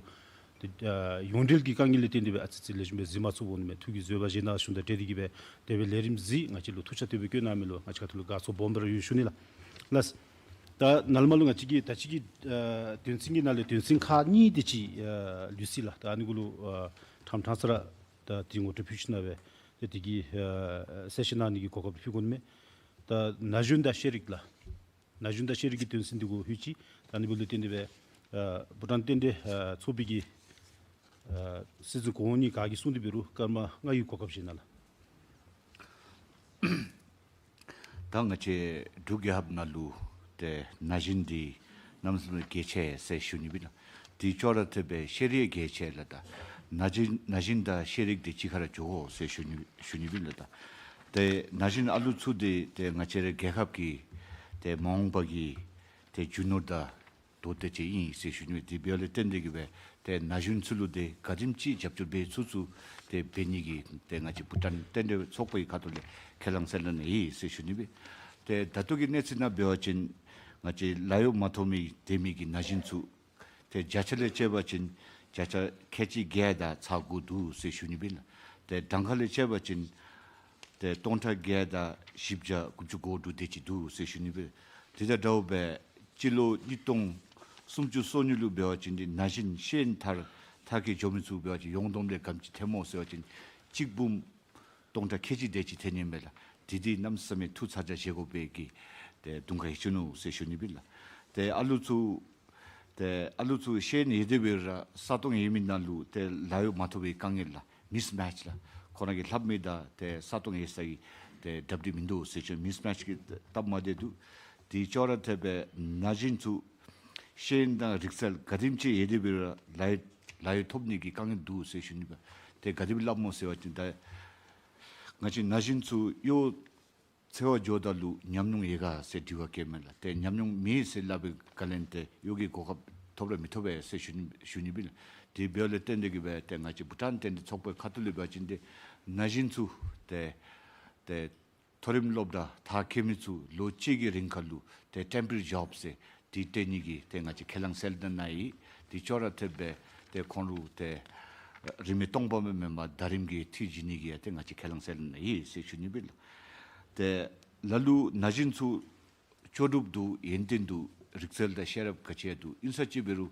ཏེ་ཨ་ཡོངས་འབྲེལ་གྱི་དཀའ་ངལ་ལས་བརྟེན་ཏེ་སྦེ་ཨ་ཙི་ཅིག་ལེགས་ཤོམ་སྦེ་གཟིགས་མ་ཚུགསཔ་འོང་ནི་མས། ཐུགས་ཀྱི་བཟོད་པ་བཞེས་གནང་ཞུ་ནི་དང་འབྲེལ་ཏེ་གི་སྦེ་དེ་སྦེ་ལས་རིམ་གཟིགས་ང་བཅས་ལུ་ཐུགས་ཆ་དེ་སྦེ་བསྐྱོན་གནང་མི་ལུ་ང་བཅས་ཁ་ཐུག་ལུ་དགའ་ཚོར་སྦོམ་སྦེ་ར་ཡོད་ཞུ་ནི་ལགས། ལགས། ད་ནཱ་ལས་མར་ལུ་ང་བཅས་ཀྱི་ད་ཅི་གི་ཨ་དོན་ཚན་གྱི་ནང་ལས་དོན་ཚན་ཁག་གཉིས་དེ་ཅིག་ཨ་ལུས་ཅི་ལགས། ད་ཨ་ནི་གུ་ལུ་ཨ་ཕྲང་ཕྲང་ས་ར་ད་དེ་ངོ་སྤྲོད་ཕུལ་ཞིན་ན་སྦེ་ཏེ་དེ་གི་ཨ་གསལ་བཤད་གནང་ནི་གི་གོ་སྐབས་ཕུལ་དགོ་ནི་མས། ད་ན་གཞོན་དང་ཤེས་རིག་ལགས། ན་གཞོན་དང་ཤེས་རིག་གི་དོན་ཚན་འདི་གུ་ལྷོད་ཅི། ད་ཨ་ནི་འབདཝ་ལས་བརྟེན་ཏེ་སྦེ་ཨ་བྷུ་ཊཱན་རྟེན་འབྲེལ་ཨ་ཚོགས་པའི་གི་ ཨ་སྲིད་འཛིན་གོང་འོག་གཉིས་ག་གིས་གསུངས་ཏེ་འབད་རུང་སྐར་མ་ལྔའི་གོ་སྐབས་ཅིག་གནང་ལགས། ད་ང་བཅས་འབྲུག་རྒྱལ་ཁབ་ནང་ལུ་ཏེ་ན་གཞོན་འདི་གནམ་མེད་ས་མེད་གལ་ཆེ་ཟེར་ཞུ་ནི་ཨིན་ལགས། དེ་ཅོག་ར་འཐདཔ་སྦེ་ཤེས་རིག་གལ་ཆེ་ལགས། ད་ན་གཞོན་ན་གཞོན་དང་ཤེས་རིག་འདི་གཅིག་ཁར་འགྱོཝ་ཟེར་ཞུ་ནི་ཞུ་ནི་ཨིན་ལགས། ད་ཏེ་ན་གཞོན་ཨ་ལུ་ཚུ་འདི་ཏེ་ང་བཅས་རའི་རྒྱལ་ཁབ་ཀྱི་ཏེ་མ་འོངས་པ་གི་ཏེ་རྒྱུ་ནོར་དང་དོ་དེ་ཅིག་ཨིན་ཟེར་ཞུ་ནི། དེ་འབདཝ་ལས་བརྟེན་ཏེ་གིས་སྦེ་ཏེ་ན་གཞོན་ཚུ་ལུ་ཏེ་ག་དེམ་ཅིག་རྒྱབ་སྐྱོར་འབད་ཚུགས་ཚུགས་ཏེ་འབད་ནི་གི་ཏེ་ང་བཅས་བྷུ་ཊཱན་རྟེན་འབྲེལ་ཚོགས་པའི་ཁ་ཐུག་ལས་ཁས་བླངས་སྩལ་ནི་ཨིན་ཟེར་ཞུ་ནི་སྦེ། ཏེ་ད་ལྟོ་གི་གནས་ཚུལ་ནང་འབད་བ་ཅིན་ང་བཅས་ལཱ་གཡོག་མ་ཐོབ་མི་སྡོད་མི་གི་ན་གཞོན་ཚུ་ཏེ་བརྒྱ་ཆ་ལས་བཅད་པ་ཅིན་བརྒྱ་ཆ་ཁལ་གཅིག་བརྒྱད་དང་ཚག་དགུ་འདུག་ཟེར་ཞུ་ནི་ཨིན་ལགས། ཏེ་གྲངས་ཀ་ལས་བཅད་པ་ཅིན་ཏེ་སྟོང་ཕྲག་བརྒྱད་དང་བཞི་བརྒྱ་དགུ་བཅུ་གོ་དྲུག་དེ་ཅིག་འདུག་ཟེར་ཞུ་ནི་སྦེ། དེ་དང་འདྲཝ་སྦེ་སྤྱི་ལོ་ཉིས་སྟོང་སུམ་ཅུ་སོ་གཉིས་ལུ་འབད་བ་ཅིན་འདི་ན་གཞོན་ཤེས་ཡོན་མཐར་མཐར་འཁྱོལ་འགྱོ་མི་ཚུ་འབད་བ་ཅིན་ཡོངས་བསྡོམས་ལས་ག་དེམ་ཅིག་ཐོནམ་སྨོ་ཟེར་བ་ཅིན་གཅིག་འབུམ་སྟོང་ཕྲག་ཁལ་གཅིག་དེ་ཅིག་ཐོན་ནི་ཨིན་པས་ལགས། དེ་འདི་གནམ་མེད་ས་མེད་ཐུགས་ཚ་གྱང་བཞེས་དགོ་པའི་གི་ཏེ་དུང་ཁ་ཡི་ཅུ་ནུག་ཟེར་ཞུ་ནི་ཨིན་ལགས། ཏེ་ཨ་ལུ་ཚུ་ཏེ་ཨ་ལུ་ཚུ་ཤེས་ཡོན་ཡོད་དེ་འབད་རུང་ས་སྟོང་ཡོད་མི་ནང་ལུ་ཏེ་ལཱ་གཡོག་མ་ཐོབ་པའི་དཀའ་ངལ་ལགས། མིསི་མེཆ་ལགས། ཁོང་ར་གི་ལྷབ་མི་དང་ཏེ་ས་སྟོང་ཡོད་ས་གི་ཏེ་སྟབས་བདེ་མིན་འདུག་ཟེར་ཞུ་ནི། མིསི་མེཆ་གི་སྟབས་མ་བདེ་འདུག། དེ་ཅོག་ར་འཐདཔ་སྦེ་ན་གཞོན་ཚུ་ཤེས་ཡོན་དང་རིག་རྩལ་ག་དེམ་ཅིག་ཡོད་དེ་འབད་རུང་ལཱ་ལཱ་གཡོག་ཐོབ་ནི་གི་དཀའ་ངལ་འདུག་ཟེར་ཞུ་ནི་ཨིན་པས། ཏེ་ག་དེ་སྦེ་སླབ་སྨོ་ཟེར་བ་ཅིན་ད་ང་བཅས་ན་གཞོན་ཚུ་གཡོག་འཚོལ་བར་འགྱོཝ་ད་ལུ་ཉམས་མྱོང་ཡོད་ག་ཟེར་དྲི་བ་བཀོདཔ་མས་ལགས། ཏེ་ཉམས་མྱོང་མེད་ཟེར་སླབ་པའི་སྒང་ལས་ཏེ་གཡོག་གི་གོ་སྐབས་ཐོབ་ར་མི་ཐོབ་པས་ཟེར་ཞུ་ནི་ཞུ་ནི་ཨིན་ལགས། དེ་འབདཝ་ལས་བརྟེན་ཏེ་གིས་སྦེ་ཏེ་ང་བཅས་བྷུ་ཊཱན་རྟེན་འབྲེལ་ཚོགས་པའི་ཁ་ཐུག་ལས་འབད་བ་ཅིན་ཏེ་ན་གཞོན་ཚུ་ཏེ་ཏེ་མཐོ་རིམ་སློབ་གྲྭ་མཐར་འཁྱོལ་མི་ཚུ་ལོ་གཅིག་གི་རིང་ཁར་ལུ་ཏེ་ཊེམ་པོ་རེ་ཇོབ་ཟེར་འདི་སྤྲོད་ནི་གི་ཏེ་ང་བཅས་ཁས་བླངས་སྩལ་ད་ནི་ཨིན། དེ་ཅོག་ར་འཐདཔ་སྦེ་ཏེ་ཁོང་ལུ་ཏེ་རིན་མེད་སྟོང་པ་མེན་པར་ཟླ་རིམ་གྱི་འཐུས་བྱིན་ནི་གི་ཡང་ཏེ་ང་བཅས་ཁས་བླངས་སྩལ་ད་ནི་ཨིན་ཟེར་ཞུ་ནི་ཨིན་ལགས། ཏེ་ལ་ལུ་ན་གཞོན་ཚུ་ལྕོགས་གྲུབ་འདུག། ཡོན་ཏན་འདུག། རིག་རྩལ་དང་ཤེས་རབ་ག་ཅི་ཡང་འདུག། ཨིན་ས་ཅིག་འབད་རུང་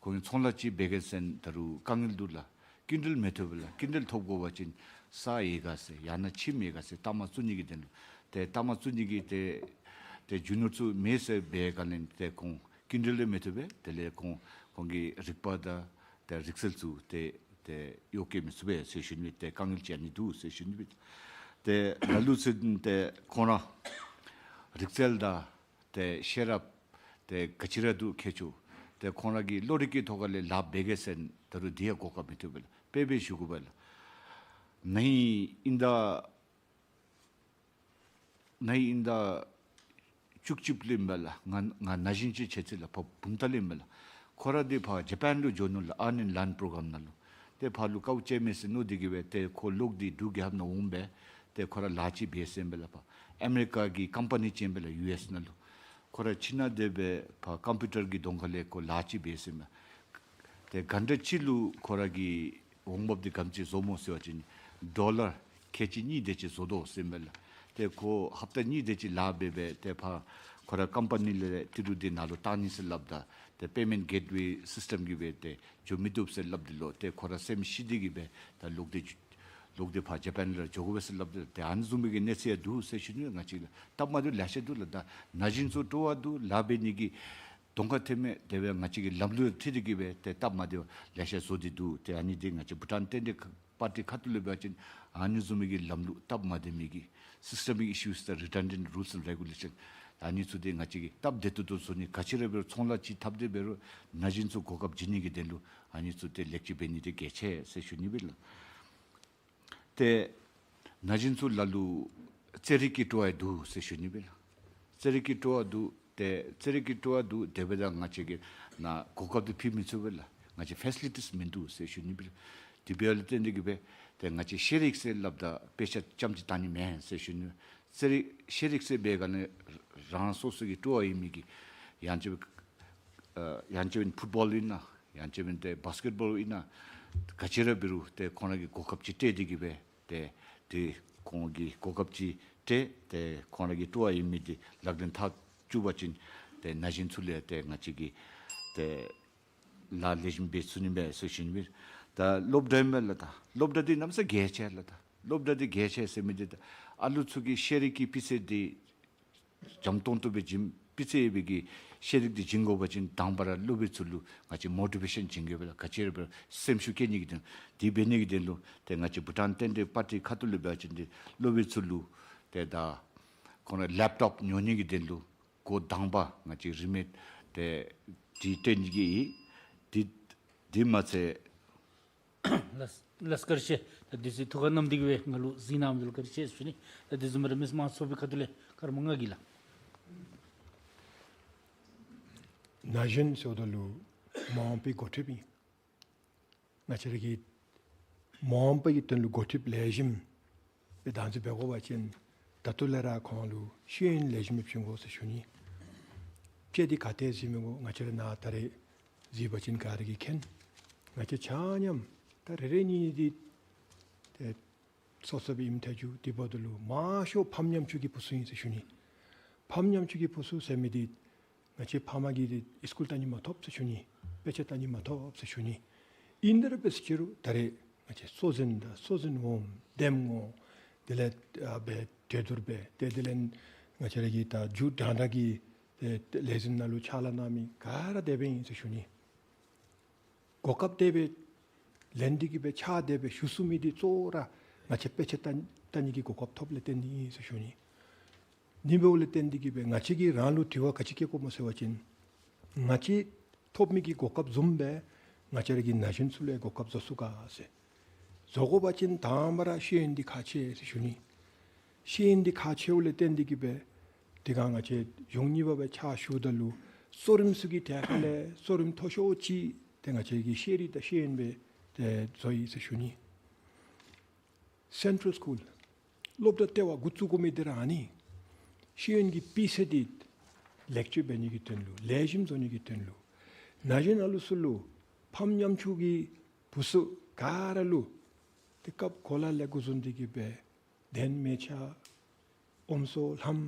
ཁོང་གིས་ཚོང་ལཱ་ཅིག་འབད་གེ་ཟེར་ན་ད་རུང་དཀའ་ངལ་འདུག་ལགས། སྐྱིན་འགྲུལ་མི་ཐོབ་པས་ལགས། སྐྱིན་འགྲུལ་ཐོབ་དགོ་པ་ཅིན་ས་ཡོད་ག་ཟེར་ཡང་ན་ཁྱིམ་ཡོད་ག་ཟེར་གཏའ་མ་བཙུགས་ནི་གི་དོན་ལུ་ཏེ་གཏའ་མ་བཙུགས་ནི་གི་ཏེ་ཏེ་རྒྱུ་ནོར་ཚུ་མེད་ཟེར་འབད་བའི་སྒང་ལས་ཏེ་ཁོང་སྐྱིན་འགྲུལ་ལས་མི་ཐོབ་པས། དེ་ལས་ཁོང་ཁོང་གི་རིག་པ་དང་ཏེ་རིག་རྩལ་ཚུ་ཏེ་ཏེ་གཡོག་བཀོལ་མི་ཚུགས་པས་ཟེར་ཞུ་ནི། ཏེ་དཀའ་ངལ་ཅིག་ཨ་ནི་འདུག་ཟེར་ཞུ་ནི། ཏེ་ལ་ལུ་ཚུ་ཏེ་ཁོང་ར་རིག་རྩལ་དང་ཏེ་ཤེས་རབ་ཏེ་ག་ཅི་ར་འདུག་མཁས་མཆོག། ཏེ་ཁོང་ར་གིས་བློ་རིག་གི་ཐོག་ཁ་ལས་ལཱ་འབད་གེ་ཟེར་ན་ད་རུང་དེ་ཡང་གོ་སྐབས་མི་ཐོབ་པས་ལགས། དཔེ་སྦེ་ཞུ་དགོ་པས་ལགས། ནཱ་ཨིན་ད་ནཱ་ཨིན་ད་བཅུ་གཅིག་ལུ་ཨིན་པས་ལགས། ང་ང་ན་གཞོན་ཅིག་བྱོན་ཅི་ལགས། ཕར་བུམ་ཐང་ལུ་ཨིན་པས་ལགས། ཁོ་ར་འདི་ཕར་ཇ་པཱན་ལུ་འགྱོ་ནུག་ལགས། Earn and Learn program ནང་ལུ། ཏེ་ཕར་ལུ་དཀའཝ་སྤྱད་མས་ཟེར་མནོ་སྟེ་གིས་སྦེ་ཏེ་ཁོ་ལོག་སྟེ་འབྲུག་རྒྱལ་ཁབ་ནང་འོངམ་སྦེ་ཏེ་ཁོ་ར་ལཱ་ཅིག་འབད་ཟེར་ཨིན་པས་ལགས། ཕར་ཨ་མེ་རི་ཀ་གི་ཀམ་པ་ནི་ཅིག་ཨིན་པས་ལགས། ཡུ་ཨེསི་ནང་ལུ། ཁོ་ར་ཁྱིམ་ནང་སྡོད་སྦེ་ཕར་ཀམ་པིའུ་ཊར་གྱི་གདོང་ཁ་ལས་ཁོ་ལཱ་ཅིག་འབད་ཟེར་ཨིན་པས། ཏེ་གྷན་ཊ་གཅིག་ལུ་ཁོ་ར་གི་འོང་འབབ་འདི་ག་དེམ་ཅིག་བཟོཝ་སྨོ་ཟེར་བ་ཅིན་ཌོ་ལར་ཁལ་གཅིག་གཉིས་དེ་ཅིག་བཟོ་དོ་ཟེར་ཨིན་པས་ལགས། ཏེ་ཁོ་ཧབ་ཏ་གཉིས་དེ་ཅིག་ལཱ་འབད་སྦེ་ཏེ་ཕར་ཁོ་ར་ཀམ་པ་ནི་ལས་ཏི་རུ་འདི་ནང་ལུ་བཏང་ནི་ཟེར་སླབ་ད་ཏེ་པེ་མེནཊ་གེཊ་ཝེ་སིསི་ཊེམ་གྱིས་སྦེ་ཏེ་འགྱོ་མི་བཏུབ་ཟེར་སླབ་དེ་ལུ་ཏེ་ཁོ་ར་སེམས་ཤི་སྟེ་གིས་སྦེ་ད་ལོག་སྟེ་ལོག་སྟེ་ཕར་ཇ་པཱན་ལུ་འགྱོ་དགོ་པས་ཟེར་སླབ་དེ་ལུ་ཏེ་ཨ་ནི་བཟུམ་མའི་གི་གནས་ཚུལ་ཡང་འདུག་ཟེར་ཞུ་ནི། ང་བཅས་ལགས་སྟབས་མ་བདེཝ་ལེ་ཤ་འདུག་ལགས། ད་ན་གཞོན་ཚུ་སྤྲོ་བ་འདུག། ལཱ་འབད་ནི་གི་གདོང་ཁར་ཐོནམ་མས། དེ་སྦེ་ང་བཅས་ཀྱི་ལམ་ལུགས་འཁྲིལ་ཏེ་གིས་སྦེ་ཏེ་སྟབས་མ་བདེཝ་ལེ་ཤ་བཟོ་སྟེ་འདུག། ཏེ་ཨ་ནི་འདི་ང་བཅས་བྷུ་ཊཱན་རྟེན་འབྲེལ་པར་ཊི་ཁ་ཐུག་ལས་འབད་བ་ཅིན་ཨ་ནི་བཟུམ་མའི་གི་ལམ་ལུགས་སྟབས་མ་བདེ་མི་གི་སིསི་ཊེ་མིག་ཨི་ཤུས་དང་རི་ཌན་ཌེནཊ་རུལསི་ཨེནཌ་རེ་གུ་ལེ་ཤཱན་ཨ་ནི་ཚུ་འདི་ང་བཅས་ཀྱིས་སྟབས་བདེ་ཏོག་ཏོ་བཟོ་ནི། ག་ཅི་ར་འབད་རུང་ཚོང་ལཱ་ཅིག་འཐབ་སྟེ་འབད་རུང་ན་གཞོན་ཚུ་གོ་སྐབས་བྱིན་ནི་གི་དོན་ལུ་ཨ་ནི་ཚུ་ཏེ་ལེགས་བཅོས་འབད་ནི་འདི་གལ་ཆེ་ཟེར་ཞུ་ནི་ཨིན་ལགས། ཏེ་ན་གཞོན་ཚུ་ལ་ལུ་རྩེད་རིགས་ཀྱི་སྤྲོ་བ་འདུག་ཟེར་ཞུ་ནི་ཨིན་ལགས། རྩེད་རིགས་ཀྱི་སྤྲོ་བ་འདུག། ཏེ་རྩེད་རིགས་ཀྱི་སྤྲོ་བ་འདུག། དེ་འབདཝ་ད་ང་བཅས་ཀྱིས་ནཱ་གོ་སྐབས་འདི་ཕུལ་མི་ཚུགས་པས་ལགས། ང་བཅས་ཕེ་སི་ལི་ཊིས་མིན་འདུག་ཟེར་ཞུ་ནི་ཨིན་ལགས། དེ་འབདཝ་ལས་བརྟེན་ཏེ་གིས་སྦེ་ཏེ་ང་བཅས་ཤེས་རིག་ཟེར་སླབ་ད་དཔེ་ཆ་རྐྱངམ་ཅིག་བལྟ་ནི་མེན་ཟེར་ཞུ་ནི། རྩེད་རིགས་ཤེས་རིག་ཟེར་འབད་ག་ནི་རང་སོ་སོ་གི་སྤྲོ་བ་ཡོད་མི་གི་ཡང་ཅིན་ཨ་ཡང་ཅིན་ཕུཊ་བཱོལ་ཨིན་ན་ཡང་ཅིན་ཏེ་བཱསི་ཀེཊ་བཱོལ་ཨིན་ན་ག་ཅི་ར་འབད་རུང་ཏེ་ཁོང་ར་གིས་གོ་སྐབས་ཅིག་སྤྲོད་དེ་གིས་སྦེ་ཏེ་ཏེ་ཁོང་གིས་གོ་སྐབས་ཅིག་སྤྲོད་ཏེ་ཁོང་ར་གི་སྤྲོ་བ་ཡོད་མི་འདི་ལག་ལེན་འཐབ་བཅུག་པ་ཅིན་ཏེ་ན་གཞོན་ཚུ་ལུ་ཏེ་ང་བཅས་ཀྱིས་ཏེ་ལཱ་ལེགས་ཤོམ་འབད་ཚུགས་ནི་མས་ཟེར་ཞུ་ནི་ཨིན། ད་སློབ་གྲྭ་ཨིན་མས་ལགས། ད་སློབ་གྲྭ་འདི་གནམ་ས་གལ་ཆེ་ལགས། ད་སློབ་གྲྭ་འདི་གལ་ཆེ་ཟེར་མི་འདི་ད་ཨ་ལུ་ཚུ་གི་ཤེས་རིག་གི་སྤུས་ཚད་འདི་འཇམ་ཏོང་ཏོ་སྦེ་བྱིནམ་ ཅི་ཚེ་འབད་གི་ཤེས་རིག་འདི་བྱིན་དགོ་པ་ཅིན་དང་པ་ར་སློབ་དཔོན་ཚུ་ལུ་ང་བཅས་མོ་ཊི་བེ་ཤཱན་བྱིན་དགོ་པས་ལགས། ག་ཅི་ར་འབད་སེམས་ཤུགས་སྐྱེད་ནི་གི་དོན་འདི་འབད་ནི་གི་དོན་ལུ་ཏེ་ང་བཅས་བྷུ་ཊཱན་བསྟན་འགྲོའི་པར་ཊི་ཁ་ཐུག་ལས་འབད་བ་ཅིན་འདི་སློབ་དཔོན་ཚུ་ལུ་ཏེ་ད་ཁོང་ར་ལེབ་ཊོབ་ཉོ་ནི་གི་དོན་ལུ་འགོ་དང་པ་ང་བཅས་རིན་མེད་ཏེ་འདི་སྤྲོད་ནི་གི་ཨིན། འདི་འདི་མ་ཚད། ལགས་ལགས་བཀའ་དྲིན་ཆེ། ད་དུས་ཚོད་ཐུགས་ཁར་བསྣམས་ཏེ་གི་སྦེ་ང་ལུ་གཟིགས་གནང་མི་ལུ་བཀའ་དྲིན་ཆེ་ཞུ་ནི། ད་དེ་བཟུམ་སྦེ་ར་མི་མང་ཚོགས་པའི་ཁ་ཐུག་ལས་སྐར་མ་ལྔ་གི་ལགས། ན་གཞོན་ཟེརཝ་ད་ལུ་མ་འོངས་པའི་འགོ་ཁྲིདཔ་ཨིན། ང་བཅས་ར་གི་མ་འོངས་པའི་གི་དོན་ལུ་འགོ་ཁྲིདཔ་ལེགས་ཤོམ་སྦེ་བདག་འཛིན་འབད་དགོ་པ་ཅིན་ད་ལྟོ་ལས་ར་ཁོང་ལུ་ཤེས་ཡོན་ལེགས་ཤོམ་སྦེ་བྱིན་དགོ་ཟེར་ཞུ་ནི། དཔེ་འདི་ག་ཏེ་གཟིགས་མི་དགོ། ང་བཅས་ར་ནཱ་ད་རེས་གཟིགས་པ་ཅིན་ག་ར་གིས་མཁྱེན། ང་བཅས་ཆ་མཉམ་ད་རེ་རེ་གཉིས་གཉིས་འདི་ཏེ་སོ་སོ་སྦེ་ཨིནམ་ཐལ་འགྱོ། དེ་འབདཝ་ད་ལུ་མང་ཤོས་ཕམ་ཉམ་ཆུང་གི་བུ་ཚུ་ཨིན་ཟེར་ཞུ་ནི། ཕམ་ཉམ་ཆུང་གི་བུ་ཚུ་ཟེར་མི་འདི་ང་བཅས་ཕ་མ་གིས་ཏེ་སི་ཀུལ་བཏང་ནི་མ་ཐོབ་ཟེར་ཞུ་ནི། དཔེ་ཆ་བལྟ་ནི་མ་ཐོབ་ཟེར་ཞུ་ནི། ཨིན་དེ་ར་འབད་ཟེར་ཅི་རུང་ད་རེས་ང་བཅས་སྲོག་འཛིན་དང་སྲོག་འཛིན་འོགམ་འདེམས་ངོ་། དེ་ལས་ཨ་འབད་གྲོས་བསྡུར་འབད་ཏེ་དེ་ལས་ང་བཅས་ར་གི་ད་མཇུག་དང་དང་གི་ཏེ་ལས་འཛིན་ནང་ལུ་ཕྱག་ལཱ་གནང་མི་ག་ར་དེ་སྦེ་ཨིན་ཟེར་ཞུ་ནི། གོ་སྐབས་དེ་སྦེ་ལེན་ཏེ་གི་སྦེ་ཕྱག་དེ་སྦེ་ཞུ་ཚུགས་མི་འདི་གཙོ་བོ་ར་ང་བཅས་དཔེ་ཆ་བལྟ་བལྟ་ནི་གི་གོ་སྐབས་ཐོབ་ལས་བརྟེན་ཏེ་ཨིན་ཟེར་ཞུ་ནི། ཨ་ནི་འབདཝ་ལས་བརྟེན་ཏེ་གི་སྦེ་ང་བཅས་ཀྱིས་རང་ལུ་དྲི་བ་ག་ཅི་བཀོད་དགོཔ་སྨོ་ཟེར་བ་ཅིན་ང་བཅས་ཐོབ་མི་གི་གོ་སྐབས་བཟུམ་སྦེ་ང་བཅས་ར་གི་ན་གཞོན་ཚུ་ལུ་ཡང་གོ་སྐབས་བཟོ་ཚུགས་ག་ཟེར། བཟོ་དགོ་པ་ཅིན་དང་པ་ར་ཤེས་ཡོན་འདི་ཁག་ཆེ་ཟེར་ཞུ་ནི། ཤེས་ཡོན་འདི་ཁག་ཆེཝ་ལས་བརྟེན་ཏེ་གི་སྦེ་དེ་སྒང་ང་བཅས་གཞུང་གཉིས་པ་སྦེ་ཕྱག་ཞུཝ་ད་ལུ་གཙོ་རིམ་ཚུ་གི་གྲལ་ཁ་ལས་གཙོ་རིམ་མཐོ་ཤོས་ཅིག་ཏེ་ང་བཅས་ཀྱིས་ཤེས་རིག་དང་ཤེས་ཡོན་སྦེ་ཏེ་བཟོ་ཡི་ཟེར་ཞུ་ནི། སེན་ཊཱལ་སི་ཀུལ་སློབ་གྲྭ་ལྟེ་བ་འགོ་བཙུགས་དགོ་མི་འདི་ར་ཨ་ནི་ཤེས་ཡོན་གྱི་སྤུས་ཚད་འདི་ལེགས་བཅོས་འབད་ནི་གི་དོན་ལུ་ལེགས་ཤོམ་བཟོ་ནི་གི་དོན་ལུ་ན་གཞོན་ཨ་ལུ་ཚུ་ལུ་ཕམ་ཉམ་ཆུང་གི་བུ་ཚུ་ག་ར་ལུ་ཏེ་སྐབས་གོ་ལ་ལས་འགོ་བཟུང་སྟེ་གི་སྦེ་གདན་མལ་ཆ་ཨོམ་སྲོ་ལྷམ་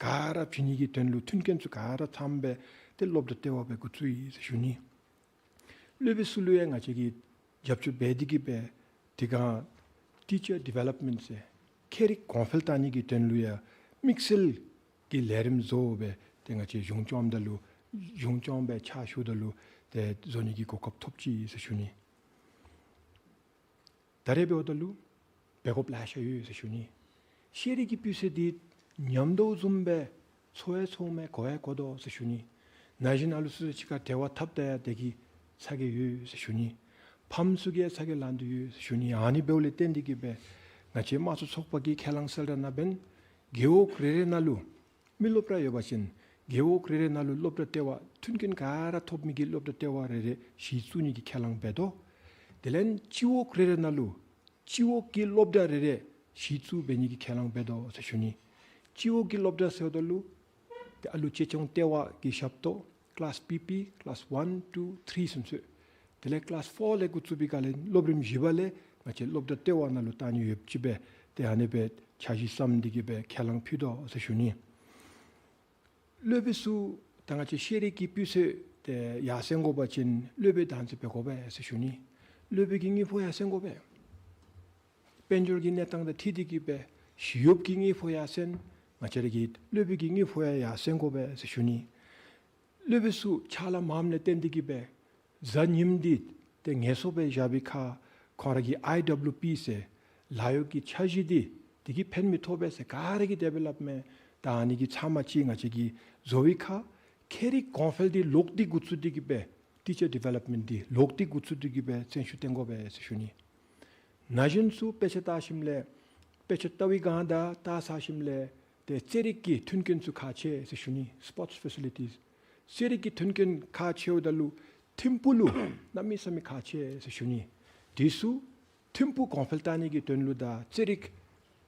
ག་ར་བྱིན་ནི་གི་དོན་ལུ་མཐུན་རྐྱེན་ཚུ་ག་ར་ཚངམ་སྦེ་ཏེ་སློབ་གྲྭ་ལྟེ་བ་སྦེ་འགོ་བཙུགས་ཡི་ཟེར་ཞུ་ནི། སློབ་དཔོན་ཚུ་ལུ་ཡང་ང་བཅས་ཀྱིས་རྒྱབ་སྐྱོར་འབད་དེ་གི་སྦེ་དེ་སྒང་ཊི་ཅར་ཌི་ཝེ་ལོབ་མེནཊ་ཟེར་ཁྱད་རིག་གོང་འཕེལ་བཏང་ནི་གི་དོན་ལུ་ཡང་དམིགས་བསལ་གྱི་ལས་རིམ་བཟོ་སྦེ་ཏེ་ང་བཅས་གཞུང་སྐྱོངམ་ད་ལུ་གཞུང་སྐྱོང་སྦེ་ཕྱག་ཞུཝ་ད་ལུ་ཏེ་བཟོ་ནི་གི་གོ་སྐབས་ཐོབ་ཅི་ཟེར་ཞུ་ནི། ད་རེས་འབདཝ་ད་ལུ་འབད་དགོཔ་ལེ་ཤ་ཡོད་ཟེར་ཞུ་ནི། ཤེས་རིག་གི་སྤུས་ཚད་འདི་ཉམས་དོ་བཟུམ་སྦེ་ཚོར་ཡང་ཚོརཝ་མས། གོ་ཡང་གོ་དོ་ཟེར་ཞུ་ནི། ན་གཞོན་ཨ་ལུ་ཚུ་གཅིག་ཁར་འབྲེལ་བ་འཐབ་ད་ཡང་དེ་གིས་ཚ་གྱང་ཡོད་ཟེར་ཞུ་ནི། ཕམ་ཚུ་གིས་ཡང་ཚ་གྱང་ལང་དོ་ཡོད་ཟེར་ཞུ་ནི། ཨ་ནི་འབདཝ་ལས་བརྟེན་ཏེ་གི་སྦེ་ང་བཅས་དམངས་གཙོ་ཚོགས་པ་གིས་ཁས་བླངས་གསལ་བསྒྲགས་གནང་བ་ཅིན་རྒེད་འོག་རེ་རེ་ནང་ལུ་མི་སློབ་གྲྭ་ཡོད་པ་ཅིན་རྒེད་འོག་རེ་རེ་ནང་ལུ་སློབ་གྲྭ་ལྟེ་བ་མཐུན་རྐྱེན་ག་ར་ཐོབ་མི་གི་སློབ་གྲྭ་ལྟེ་བ་རེ་རེ་གཞི་བཙུགས་ནི་གི་ཁས་བླངས་འབད་དོ། དེ་ལས་སྤྱི་འོག་རེ་རེ་ནང་ལུ་སྤྱི་འོག་གི་སློབ་གྲྭ་རེ་རེ་གཞི་བཙུགས་འབད་ནི་གི་ཁས་བླངས་འབད་དོ་ཟེར་ཞུ་ནི། སྤྱི་འོག་གི་སློབ་གྲྭ་ཟེརཝ་ད་ལུ་ཏེ་ཨ་ལུ་གཅེས་སྐྱོང་ལྟེ་བ་གི་ཞབས་ཏོག་ཀི་ལཱསི་བི་པི་ཀི་ལཱསི་ཝཱན་ཊུ་ཐི་རི་ཟེར་མི་ཚུ། དེ་ལས་ཀི་ལཱསི་ཕོར་ལས་འགོ་བཙུགས་པའི་སྒང་ལས་སློབ་རིམ་བཞི་པ་ལས་ང་བཅས་སློབ་གྲྭ་ལྟེ་བ་ནང་ལུ་གཏང་ནི་ཡོདཔ་ཅིག་སྦེ་ཏེ་ཨ་ནི་སྦེ་འཆར་གཞི་བརྩམས་ཏེ་གི་སྦེ་ཁས་བླངས་ཕུལ་དོ་ཟེར་ཞུ་ནི། སློབ་དཔོན་ཚུ་ད་ང་བཅས་ཤེས་རིག་གི་སྤུས་ཚད་ཏེ་ཡར་སེང་དགོ་པ་ཅིན་སློབ་དཔོན་བདག་འཛིན་འབད་དགོ་པས་ཟེར་ཞུ་ནི། སློབ་དཔོན་གྱི་དངུལ་ཕོགས་ཡར་སེང་དགོ་པས། དཔལ་འབྱོར་གྱི་གནས་སྟངས་དང་འཁྲིལ་ཏེ་གི་སྦེ་ཞི་གཡོགཔ་གི་དངུལ་ཕོགས་ཡར་སེང་། ང་བཅས་ར་གི་སློབ་དཔོན་གྱི་དངུལ་ཕོགས་ཡང་ཡར་སེང་དགོ་པས་ཟེར་ཞུ་ནི། སློབ་དཔོན་ཚུ་ཕྱག་ལཱ་མངམ་ལས་བརྟེན་ཏེ་གི་སྦེ་གཟའ་ཉིམ་འདི་ཏེ་ངལ་གསོ་སྦེ་བཞག་པའི་ཁར་ཁོང་ར་གི་ཨའི་ཌབ་ལུ་པི་ཟེར་ལཱ་གཡོག་གི་འཆར་གཞི་འདི་དེ་གིས་ཕན་མི་ཐོགས་པས་ཟེར་ག་ར་གིས་དེ་སྦེ་སླབ་མས། ད་ཨ་ནི་གི་ཚབ་མ་ཅིག་ང་བཅས་ཀྱིས་བཟོ་བའི་ཁར་ཁྱད་རིག་གོང་འཕེལ་འདི་ལོག་སྟེ་འགོ་བཙུགས་ཏེ་གི་སྦེ་ཊི་ཅར་ཌི་ཝེ་ལོབ་མེནཊ་འདི་ལོག་སྟེ་འགོ་བཙུགས་ཏེ་གི་སྦེ་བརྩོན་ཤུགས་བསྟེན་དགོ་པས་ཟེར་ཞུ་ནི། ན་གཞོན་ཚུ་དཔེ་ཆ་ལྟ་ཞིནམ་ལས་དཔེ་ཆ་ལྟ་བའི་སྒང་དང་ལྟ་ཚར་ཞིནམ་ལས་ཏེ་རྩེད་རིགས་ཀྱི་མཐུན་རྐྱེན་ཚུ་ཁག་ཆེ་ཟེར་ཞུ་ནི། སི་པོརཊསི་ཕེ་སི་ལི་ཊིས། རྩེད་རིགས་ཀྱི་མཐུན་རྐྱེན་ཁག་ཆེཝ་ད་ལུ་ཐིམ་ཕུག་ལུ་གནམ་མེད་ས་མེད་ཁག་ཆེ་ཟེར་ཞུ་ནི། དེ་ཚུ་ཐིམ་ཕུག་གོང་འཕེལ་བཏང་ནི་གི་དོན་ལུ་དང་རྩེད་རིགས་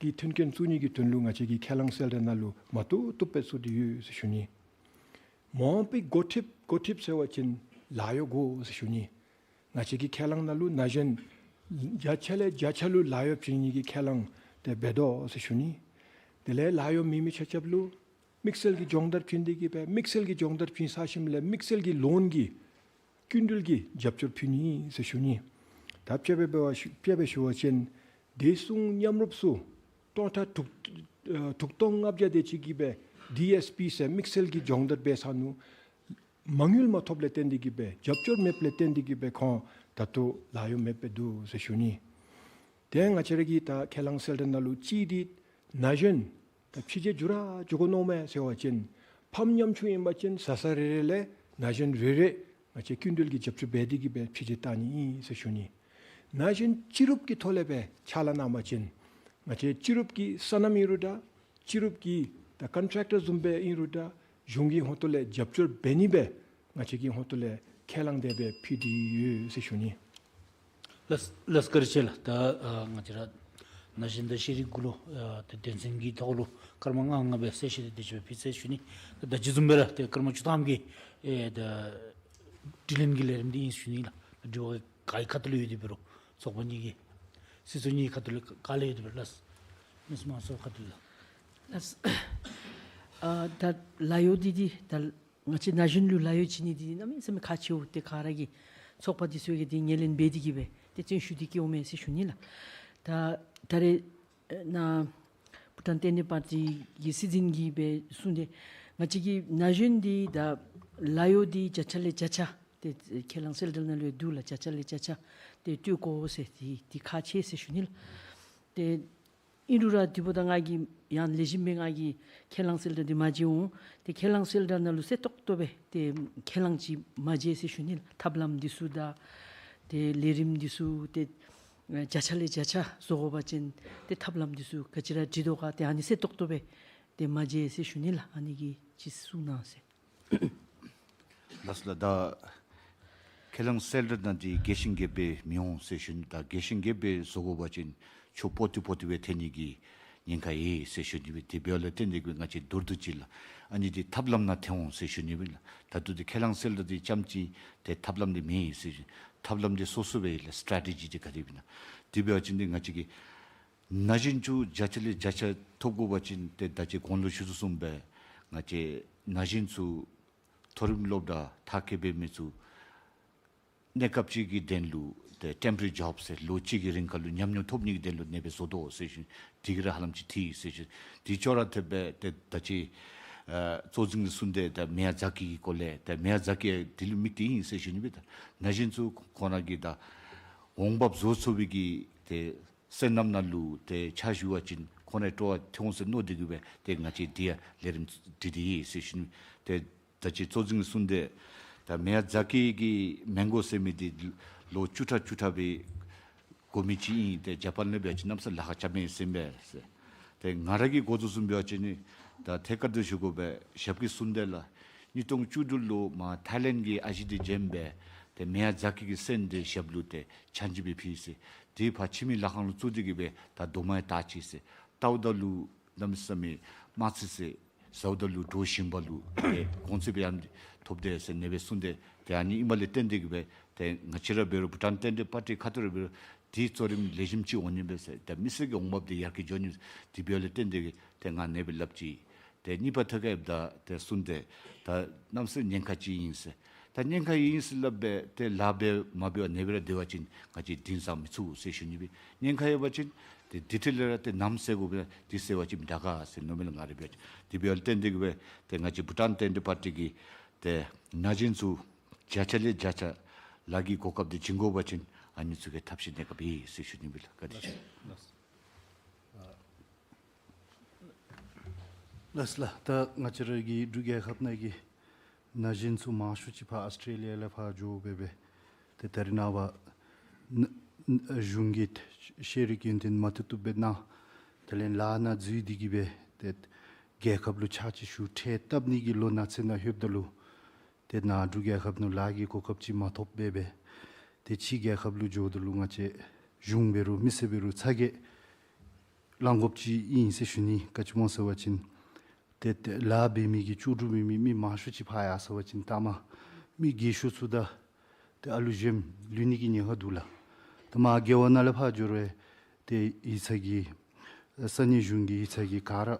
ཀྱི་མཐུན་རྐྱེན་བཙུགས་ནི་གི་དོན་ལུ་ང་བཅས་ཀྱིས་ཁས་བླངས་གསལ་བསྒྲགས་ནང་ལུ་མ་བཏུབ་བཏུབ་སྦེ་བཙུགས་ཏེ་ཡོད་ཟེར་ཞུ་ནི། མ་འོངས་པའི་འགོ་ཁྲིདཔ་འགོ་ཁྲིདཔ་ཟེར་བ་ཅིན་ལཱ་གཡོག་དགོ་ཟེར་ཞུ་ནི། ང་བཅས་ཀྱི་ཁས་བླངས་ནང་ལུ་ན་གཞོན་བརྒྱ་ཆ་ལས་བརྒྱ་ཆ་ལུ་ལཱ་གཡོག་བྱིན་ནི་གི་ཁས་བླངས་ཏེ་འབད་དོ་ཟེར་ཞུ་ནི། དེ་ལས་ལཱ་གཡོག་མེད་མི་ཆ་ཁྱབ་ལུ་དམིགས་བསལ་གྱི་སྦྱོང་བརྡར་བྱིན་ཏེ་གི་སྦེ་དམིགས་བསལ་གྱི་སྦྱོང་བརྡར་བྱིན་ཚར་ཞིནམ་ལས་དམིགས་བསལ་གྱི་ལོན་གྱི་སྐྱིན་འགྲུལ་གྱི་རྒྱབ་སྐྱོར་ཕུལ་ནི་ཟེར་ཞུ་ནི། ད་དཔྱེ་སྦེ་འབད་བ་ཞུ་དཔྱེ་སྦེ་ཞུ་བ་ཅིན་བདེ་སྲུང་མཉམ་རུབ་ཚུ་སྟོང་ཕྲག་དྲུག་ཨ་དྲུག་སྟོང་ལྔ་བརྒྱ་དེ་ཅིག་གིས་སྦེ་ ཌི་ཨེསི་པི་ཟེར་དམིགས་བསལ་གྱི་སྦྱོང་བརྡར་འབད་ཚར་ནུག། མ་དངུལ་མ་ཐོབ་ལས་བརྟེན་ཏེ་གིས་སྦེ་རྒྱབ་སྐྱོར་མེདཔ་ལས་བརྟེན་ཏེ་གིས་སྦེ་ཁོང་ད་ལྟོ་ལཱ་གཡོག་མེདཔ་སྦེ་འདུག་ཟེར་ཞུ་ནི། ཏེ་ང་བཅས་ར་གི་ད་ཁས་བླངས་གསལ་བསྒྲགས་ནང་ལུ་གཅིག་འདི་ན་གཞོན་ད་ཕྱི་རྒྱལ་འགྱོ་ར་འགྱོ་དགོ་མནོཝ་མས་ཟེར་བ་ཅིན་ཕམ་ཉམ་ཆུང་ཨིན་པ་ཅིན་བཟའ་ཚང་རེ་རེ་ལས་ན་གཞོན་རེ་རེ་ང་བཅས་སྐྱིན་འགྲུལ་གྱི་རྒྱབ་སྐྱོར་འབད་དེ་གིས་སྦེ་ཕྱི་རྒྱལ་བཏང་ནི་ཨིན་ཟེར་ཞུ་ནི། ན་གཞོན་སྤྱི་རུབ་ཀྱི་ཐོག་ལས་སྦེ་ཕྱག་ལཱ་གནང་བ་ཅིན་ང་བཅས་སྤྱི་རུབ་ཀྱི་སོ་ནམ་ཨིན་རུང་འདྲ་སྤྱི་རུབ་ཀྱི་ད་ཀོན་ཊེཀ་ཊར་བཟུམ་སྦེ་ཨིན་རུང་འདྲ་གཞུང་གི་ཧོངས་ཏོ་ལས་རྒྱབ་སྐྱོར་འབད་ནི་སྦེ་ང་བཅས་ཀྱི་ཧོངས་ཏོ་ལས་ཁས་བླངས་དེ་སྦེ་ཕུལ་ཏེ་ཡོད་ཟེར་ཞུ་ནི། ལགས་ལགས་བཀའ་དྲིན་ཆེ་ལགས། ད་ཨ་ང་བཅས་ར་ན་གཞོན་དང་ཤེས་རིག་གུ་ལུ་ཨ་ད་དོན་ཚན་གྱི་ཐོག་ལུ་སྐར་མ་ལྔ་ལྔ་སྦེ་གསལ་བཤད་དེ་དེ་ཅིག་སྦེ་ཕུལ་ཟེར་ཞུ་ནི། ད་ད་ཅི་བཟུམ་སྦེ་ར་ཏེ་སྐར་མ་བཅུ་ཐམ་གྱི་ཨེ་ད་དྲི་ལན་གྱི་ལས་རིམ་འདི་ཨིན་ཞུ་ནི་ལགས། དྲི་བ་ག་གི་ཁ་ཐུག་ལུ་ཡོད་དེ་འབད་རུང་ཚོགས་པ་གཉིས་ཀྱི་སྲིད་ཚོགས་གཉིས་ཀྱི་ཁ་ཐུག་ལུ་ག་ལས་ཡོད་དེ་འབད་རུང་ལགས། མི་སེར་དམངས་གཙོའི་ཁ་ཐུག་ལུ། ལགས། ཨ་ད་ལཱ་གཡོག་འདི་འདི་ད་ང་བཅས་ན་གཞོན་ལུ་ལཱ་གཡོག་བྱིན་ནི་འདི་གནམ་མེད་ས་མེད་ཁག་ཆེཝ་ཏེ་ག་ར་གིས་ཚོགས་པ་འདི་ཚུ་གིས་འདི་ངོས་ལེན་འབད་དེ་གིས་སྦེ་ཏེ་བརྩོན་ཤུགས་འདི་བསྐྱེདཔ་མས་ཟེར་ཞུ་ནི་ལགས། ད་ད་རེས་ཨ་ནཱ་བྷུ་ཊཱན་རྟེན་འབྲེལ་པར་ཊི་གི་སྲིད་འཛིན་གྱིས་སྦེ་གསུངས་ཏེ་ང་བཅས་ཀྱི་ན་གཞོན་འདི་ད་ལཱ་གཡོག་འདི་བརྒྱ་ཆ་ལས་བརྒྱ་ཆ་ཏེ་ཁས་བླངས་གསལ་བསྒྲགས་ནང་ལུ་འདུག་ལགས། བརྒྱ་ཆ་ལས་བརྒྱ་ཆ་ཏེ་སྤྲོད་དགོ་ཟེར་འདི་འདི་ཁག་ཆེ་ཟེར་ཞུ་ནི་ལགས། ཏེ་ཨིན་རུང་ར་དེ་འབདཝ་ད་ང་གིས་ཡང་ལེགས་ཤོམ་སྦེ་ང་གིས་ཁས་བླངས་གསལ་བསྒྲགས་འདི་མ་མཇལ་འོང་། ཏེ་ཁས་བླངས་གསལ་བསྒྲགས་ནང་ལུ་གསལ་ཏོག་ཏོ་སྦེ་ཏེ་ཁས་བླངས་ཅིག་མ་མཇལ་ཟེར་ཞུ་ནི་ལགས། ཐབས་ལམ་འདི་ཚུ་དང་ཏེ་ལས་རིམ་འདི་ཚུ་ཏེ་བརྒྱ་ཆ་ལས་བརྒྱ་ཆ་བཟོ་དགོ་པ་ཅིན་ཏེ་ཐབས་ལམ་འདི་ཚུ་ག་ཅི་ར་བྲི་དོ་ག་ཏེ་ཨ་ནི་གསལ་ཏོག་ཏོ་སྦེ་ཏེ་མ་མཇལ་ཟེར་ཞུ་ནི་ལགས། ཨ་ནི་གི་ཅིག་གསུང་གནང་ཟེར། ལགས་སོ་ལགས། ད་ཁས་བླངས་གསལ་བསྒྲགས་ནང་འདི་རྒྱས་ཤིང་རྒྱསཔ་སྦེ་མི་འོང་ཟེར་ཞུ་ནི། ད་རྒྱས་ཤིང་རྒྱསཔ་སྦེ་བཟོ་དགོ་པ་ཅིན་ཆུ་པོ་ཏི་པོ་ཏི་སྦེ་ཐོན་ནི་གི་ཉེན་ཁ་ཡོད་ཟེར་ཞུ་ནི་སྦེ། དེ་འབདཝ་ལས་བརྟེན་ཏེ་གིས་སྦེ་ང་བཅས་མདོར་བསྡུས་ཅིག་ལགས། ཨ་ནི་འདི་ཐབས་ལམ་ནང་ཐོན་འོང་ཟེར་ཞུ་ནི་སྦེ་ལགས། ད་ལྟོ་འདི་ཁས་བླངས་གསལ་བསྒྲགས་འདི་རྐྱངམ་ཅིག་ཏེ་ཐབས་ལམ་འདི་མེད་ཟེར་ཞུ་ནི། ཐབས་ལམ་འདི་སོ་སོ་སྦེ་ལགས། སི་ཊེ་རེ་ཊི་ཇི་འདི་ག་དེ་སྦེ་ཨིན་ན། དེ་འབད་བ་ཅིན་འདི་ང་བཅས་ཀྱི་ན་གཞོན་ཚུ་བརྒྱ་ཆ་ལས་བརྒྱ་ཆ་ཐོབ་དགོ་པ་ཅིན་ཏེ་ད་ཅི་གོང་ལུ་ཞུ་དོ་བཟུམ་སྦེ་ང་བཅས་ན་གཞོན་ཚུ་མཐོ་རིམ་སློབ་གྲྭ་མཐར་འཁྱོལ་འབད་མི་ཚུ་གནས་སྐབས་ཅིག་གི་དོན་ལུ་ཏེ་ཊེམ་པོ་རེ་རི་ཇོབ་ཟེར་ལོ་གཅིག་གི་རིང་ཁར་ལུ་ཉམས་མྱོང་ཐོབ་ནི་གི་དོན་ལུ་ཨ་ནེ་སྦེ་བཟོ་དོ་ཟེར་ཞུ་ནི། དེ་གིས་ར་ཧ་ལམ་ཅིག་འཐུས་ཟེར་ཞུ་ནི། དེ་ཅོག་ར་འཐདཔ་སྦེ་ཏེ་ད་ཅི་ཨ་གཙོ་འཛིན་གྱིས་གསུངས་ཏེ་ད་མེ་ཡ་ཛ་ཀི་གི་སྐོར་ལས་ཏེ་མེ་ཡ་ཛ་ཀི་དེ་ལུ་དམིགས་ཏེ་ཨིན་ཟེར་ཞུ་ནི་སྦེ། ད་ན་གཞོན་ཚུ་ཁོང་ར་གི་ད་འོང་འབབ་བཟོ་ཚུགས་པའི་གི་ཏེ་སོ་ནམ་ནང་ལུ་ཏེ་ཕྱག་ཞུ་བ་ཅིན་ཁོང་རའི་སྤྲོ་བ་ཐོན་འོང་ཟེར་མནོ་སྟེ་གིས་སྦེ་ཏེ་ང་བཅས་འདི་ཡང་ལས་རིམ་འདི་འདི་ཨིན་ཟེར་ཞུ་ནི། ཏེ་ད་ཅི་གཙོ་འཛིན་གྱིས་གསུངས་ཏེ་ད་མེ་ཡ་ཛ་ཀི་གི་མེང་གོ་ཟེར་མི་འདི་ལོ་བཅུ་ཕྲག་བཅུ་ཕྲག་སྦེ་འགོར་མི་ཅིག་ཨིན། ཏེ་ཇ་པཱན་ལས་འབད་བ་ཅིན་གནམ་མེད་ས་མེད་ལཱ་ཁག་རྐྱབ་མི་ཟེར་མས་ཟེར། ཏེ་ང་ར་གིས་གོ་དོ་བཟུམ་འབད་བ་ཅིན་ནི་ད་ཐད་ཀར་དུ་ཞུ་དགོ་པས། ཞབས་ཀྱིས་གསུངས་ཏེ་ལགས། ཉིས་སྟོང་བཅུ་དྲུག་ལུ་མར་ཐའི་ལེནཌ་གི་ཨ་ཞེ་འདི་བྱོན་སྦེ་ཏེ་མེ་ཡ་ཛ་ཀི་གི་སོན་འདི་ཞབས་ལུ་ཏེ་ཆ་འཇོག་འབད་ཕུལ་ཟེར། དེ་ཕར་ཕྱི་མི་ལཱ་ཁང་ལུ་བཙུགས་ཏེ་གིས་སྦེ་ད་རྡོག་མ་ཡང་བཏགས་ཅི་ཟེར། བཏགསཔ་ད་ལུ་གནམ་མེད་ས་མེད་དམར་ཆི་ཟེར། བཟའཝ་ད་ལུ་དྲོ་ཞིམ་པ་ལུ་ཏེ་གོང་ཚད་སྦེ་ཡང་ཐོབ་དེས་ཟེར་ཨ་ནེ་སྦེ་གསུངས་ཏེ། ཏེ་ཨ་ནི་ཨིནམ་ལས་བརྟེན་ཏེ་གིས་སྦེ་ཏེ་ང་བཅས་ར་འབད་རུང་བྷུ་ཊཱན་རྟེན་འབྲེལ་པར་ཊི་ཁ་ཐུག་ར་འབད་རུང་དེ་གཙོ་རིམ་ལེགས་ཤོམ་ཅིག་འོང་ནི་མས་ཟེར། ཏེ་མི་སེར་གྱི་འོང་འབབ་འདི་ཡར་རྒྱས་འགྱོ་ནི་དེ་འབདཝ་ལས་བརྟེན་ཏེ་གིས་ཏེ་ང་ཨ་ནེ་སྦེ་སླབ་ཅི། ཏེ་གཉིས་པ་ཐད་ཁར་ཡོདཔ་ད་ཏེ་གསུངས་ཏེ་ད་གནམ་མེད་ས་མེད་ཉེན་ཁ་ཅིག་ཨིན་ཟེར། ད་ཉེན་ཁ་ཨིན་ཟེར་སླབ་སྦེ་ཏེ་ལཱ་འབད་མ་འབད་བར་ཨ་ནེ་སྦེ་ར་སྡོད་པ་ཅིན་ང་བཅས་འདི་ཙམ་མི་ཚུགས་ཟེར་ཞུ་ནི་སྦེ། ཉེན་ཁ་ཡོད་པ་ཅིན་ཏེ་དེ་འཕྲོ་ལས་ར་ཏེ་ནམ་སེལ་དགོ་པས། དེ་སེལ་བ་ཅིན་དྲག་ག་ཟེར་མནོ་མི་ལགས། ང་ར་འབད་བ་ཅིན་དེ་འབདཝ་ལས་བརྟེན་ཏེ་གིས་སྦེ་ཏེ་ང་བཅས་བྷུ་ཊཱན་རྟེན་འབྲེལ་པར་ཊི་གིས་ཏེ་ན་གཞོན་ཚུ་བརྒྱ་ཆ་ལས་བརྒྱ་ཆ་ལཱ་གི་གོ་སྐབས་འདི་བྱིན་དགོ་པ་ཅིན་ཨ་ནི་ཚུ་གི་ཐབས་ཤེས་གནང་ག་འབད་ཟེར་ཞུ་ནི་སྦེ་ལགས། བཀའ་དྲིན་ཆེ། ལགས་སོ་ལགས། ད་ང་བཅས་ར་གི་འབྲུག་རྒྱལ་ཁབ་ནང་གི་ན་གཞོན་ཚུ་མང་ཤོས་ཅིག་ཕར་ཨཱོས་ཊྲེ་ལི་ཡ་ལས་ཕར་འགྱོ་སྦེ་སྦེ་ཏེ་ད་རེས་ནངས་པ་ན་ན་གཞུང་གི་ཤེས་རིག་ཡོན་ཏན་མ་ཐུབ་ཐུབ་སྦེ་གནང་། དེ་ལས་ལཱ་ནང་འཛུལ་ཏེ་གིས་སྦེ་ཏེ་རྒྱལ་ཁབ་ལུ་ཕྱག་ཕྱིད་ཞུ་ཁྲལ་བཏབ་ནི་གི་ལོ་ནགས་ཚལ་ནང་ལྷོདཔ་ད་ལུ་ཏེ་ནཱ་འབྲུག་རྒྱལ་ཁབ་ནང་ལཱ་གི་གོ་སྐབས་ཅིག་མ་ཐོབ་སྦེ་སྦེ་ཏེ་ཕྱི་རྒྱལ་ཁབ་ལུ་འགྱོཝ་ད་ལུ་ང་བཅས་གཞུང་འབད་རུང་མི་སེར་འབད་རུང་ཚ་གྱང་ལང་དགོཔ་ཅིག་ཨིན་ཟེར་ཞུ་ནི། ག་ཅི་སྨོ་ཟེར་བ་ཅིན་ཏེ་ཏེ་ལཱ་འབད་མི་གི་ལྕོགས་གྲུབ་འབད་མི་མི་མང་ཤོས་ཅིག་ཕར་ཡར་སོང་པ་ཅིན་ལྟ་མ་མི་རྒས་ཤོས་ཚུ་དང་ཏེ་ཨ་ལུ་གཞོནམ་ལུས་ནི་གི་ཉེན་ཁ་འདུག་ལགས། ད་མར་རྒེད་འོག་ནང་ལས་ཕར་འགྱོ་རུང་ཏེ་ཡིག་ཚང་གི་ས་གནས་གཞུང་གི་ཡིག་ཚང་གི་ག་ར་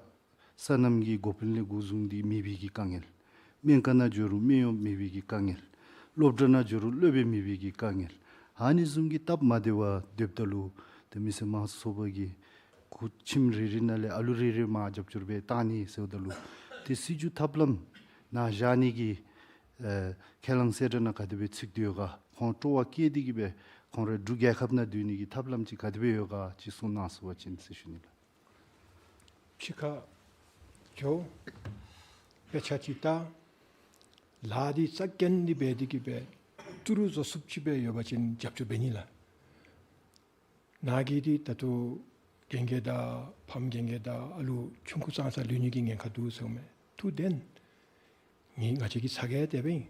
སོ་ནམ་གྱི་འགོ་དཔོན་ལས་འགོ་བཟུང་སྟེ་མེད་པའི་གི་དཀའ་ངལ། སྨན་ཁང་ནང་འགྱོ་རུང་སྨན་གཡོག་མེད་པའི་གི་དཀའ་ངལ། སློབ་གྲྭ་ནང་འགྱོ་རུང་སློབ་དཔོན་མེད་པའི་གི་དཀའ་ངལ། ཨ་ནི་བཟུམ་གྱི་སྟབས་མ་བདེ་བར་སྡོདཔ་ད་ལུ་ཏེ་མི་སེར་དམངས་གཙོའི་ཚོགས་པ་གིས་ཁོང་ཁྱིམ་རེ་རེ་ནང་ལས་ཨ་ལུ་རེ་རེ་མར་རྒྱབ་སྐྱོར་འབད་བཏང་ནི་ཟེརཝ་ད་ལུ་ ཏེ་སྲིད་བྱུས་ཐབས་ལམ་ནང་བཞག་ནི་གི་ཨེ་ཁས་བླངས་གསལ་བསྒྲགས་ནང་ག་དེ་སྦེ་ཚུད་དེ་ཡོད་ག། ཁོང་སྤྲོ་བ་བསྐྱེད་དེ་གི་སྦེ་ཁོང་ར་འབྲུག་རྒྱལ་ཁབ་ནང་སྡོད་ནི་གི་ཐབས་ལམ་ཅིག་ག་དེ་སྦེ་ཡོད་ག་ཅིག་གསུང་གནང་ཟེར་བ་ཅིན་ཟེར་ཞུ་ནི་ལགས། ཕྱི་ཁར་འགྱོ། དཔེ་ཆ་ཅིག་ལྟ། ལཱ་འདི་རྩ་འགེངས་ཏེ་འབད་དེ་གི་སྦེ་ཏི་རུ་བཟོ་ཚུགསཔ་ཅིག་སྦེ་ཡོད་པ་ཅིན་རྒྱབ་སྐྱོར་འབད་ནི་ལགས། ནཱ་གི་འདི་ད་ལྟོ་རྒན་རྒས་དང་ཕམ་རྒན་རྒས་དང་ཨ་ལུ་ཆུང་ཀུ་ཙང་ཙ་ལུས་ནི་གི་ཉེན་ཁ་འདུག་ཟེརཝ་མས། ཐུགས་བདེན། ངེ་ང་བཅས་ཀྱི་ཚ་གྱང་དེ་སྦེ་ཨིན།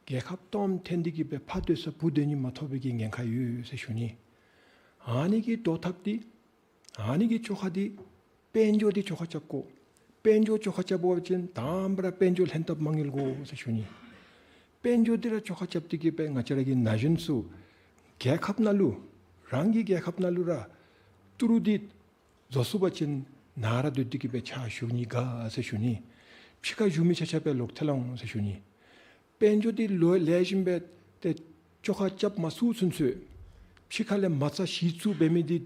རྒྱལ་ཁབ་སྟོངམ་འཐོན་ཏེ་གི་སྦེ་ཕར་སྡོད་ས་བུ་སྡོད་ནི་མ་ཐོབ་པའི་གི་ཉེན་ཁ་ཡོད་ཟེར་ཞུ་ནི། ཨ་ནི་གི་བཟློག་ཐབས་འདི་ཨ་ནི་གི་བཅོ་ཁ་འདི་དཔལ་འབྱོར་འདི་བཅོ་ཁ་རྐྱབ་དགོ། དཔལ་འབྱོར་བཅོ་ཁ་རྐྱབ་པ་ཅིན་དང་པ་ར་དཔལ་འབྱོར་ལྷན་ཐབས་མ་དངུལ་དགོ་ཟེར་ཞུ་ནི། དཔལ་འབྱོར་འདི་ར་བཅོ་ཁ་རྐྱབ་སྟེ་གི་སྦེ་ང་བཅས་ར་གི་ན་གཞོན་ཚུ་རྒྱལ་ཁབ་ནང་ལུ་རང་གི་རྒྱལ་ཁབ་ནང་ལུ་ར་ཏི་རུ་འདི་བཟོ་ཚུགས་པ་ཅིན་ནཱ་ར་སྡོད་དེ་གི་སྦེ་ཕྱག་ཞུ་ནི་ག་ཟེར་ཞུ་ནི། ཕྱི་ཁར་བཞུགས་མི་ཆ་ཁྱབ་སྦེ་ལོག་ཐལ་འོང་ཟེར་ཞུ་ནི། དཔལ་འབྱོར་འདི་ལོ་ལེགས་ཤོམ་སྦེ་ཏེ་བཅོ་ཁ་རྐྱབ་མ་ཚུགས་ཚུན་ཚོད་ཕྱི་ཁ་ལས་མ་རྩ་གཞི་བཙུགས་འབད་མི་འདི་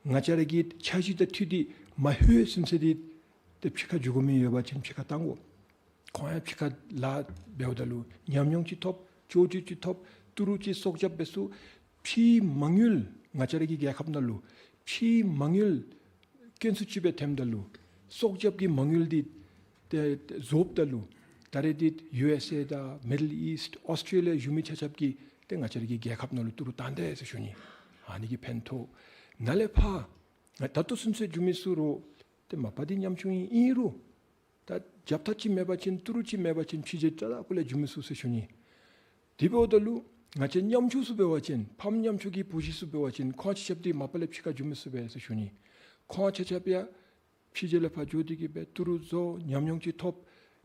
ང་བཅས་ར་གི་འཆར་གཞི་དང་འཁྲིལ་ཏེ་མ་ལྷོད་ཚུན་ཚོད་འདི་ཏེ་ཕྱི་ཁར་འགྱོ་དགོ་མི་ཡོད་པ་ཅིན་ཕྱི་ཁར་བཏང་དགོ། ཁོང་ཡང་ཕྱི་ཁར་ལཱ་འབདཝ་ད་ལུ་ཉམས་མྱོང་ཅིག་ཐོབ། ལྕོགས་གྲུབ་ཅིག་ཐོབ། ཏི་རུ་ཅིག་སྲོག་སྐྱབས་འབད་ཚུགས། ཕྱིའི་མ་དངུལ་ང་བཅས་ར་གི་རྒྱལ་ཁབ་ནང་ལུ་ཕྱིའི་མ་དངུལ་དཀོན་སུ་ཅིག་སྦེ་ཐོནམ་ད་ལུ་སྲོག་སྐྱབས་ཀྱི་མ་དངུལ་འདི་ཏེ་ཏེ་བཟོཝ་ད་ལུ་ད་རེས་འདི་ཡུ་ཨེསི་ཨེ་དང་མི་ཌལ་ཨིསཊ་ཨོསི་ཊེ་ལི་ཡ་བཞུགས་མི་ཆ་ཁྱབ་ཀྱིས་ཏེ་ང་བཅས་ར་གི་རྒྱལ་ཁབ་ནང་ལུ་ཏི་རུ་བཏང་དེས་ཟེར་ཞུ་ནི། ཨ་ནི་གིས་ཕན་ཐོགས། ནཱ་ལས་ཕར་ད་ལྟོ་ཚུན་ཚོད་བཞུགས་མི་ཚུ་རུང་ཏེ་མ་པ་འདི་ཉམ་ཆུང་ཨིན་ཨིན་རུང་ད་རྒྱབ་ཐག་ཅིག་མེད་པ་ཅིན་ཏི་རུ་ཅིག་མེད་པ་ཅིན་ཕྱི་རྒྱལ་རྩ་དང་སྤུ་ལས་བཞུགས་མི་ཚུ་ཟེར་ཞུ་ནི། དེ་འབདཝ་ད་ལུ་ང་བཅས་ཉམ་ཆུང་ཚུ་འབད་བ་ཅིན་ཕམ་ཉམ་ཆུང་གི་བུ་གཞི་ཚུ་འབད་བ་ཅིན་ཁོང་ཆ་ཁྱབ་འདི་མ་པ་ལས་ཕྱི་ཁར་བཞུགས་མི་ཚུ་སྦེ་ཟེར་ཞུ་ནི། ཁོང་ཆ་ཁྱབ་ཡང་ཕྱི་རྒྱལ་ལས་ཕར་འགྱོ་སྟེ་གི་སྦེ་ཏི་རུ་བཟོ་ཉམས་མྱོང་ཅིག་ཐོབ་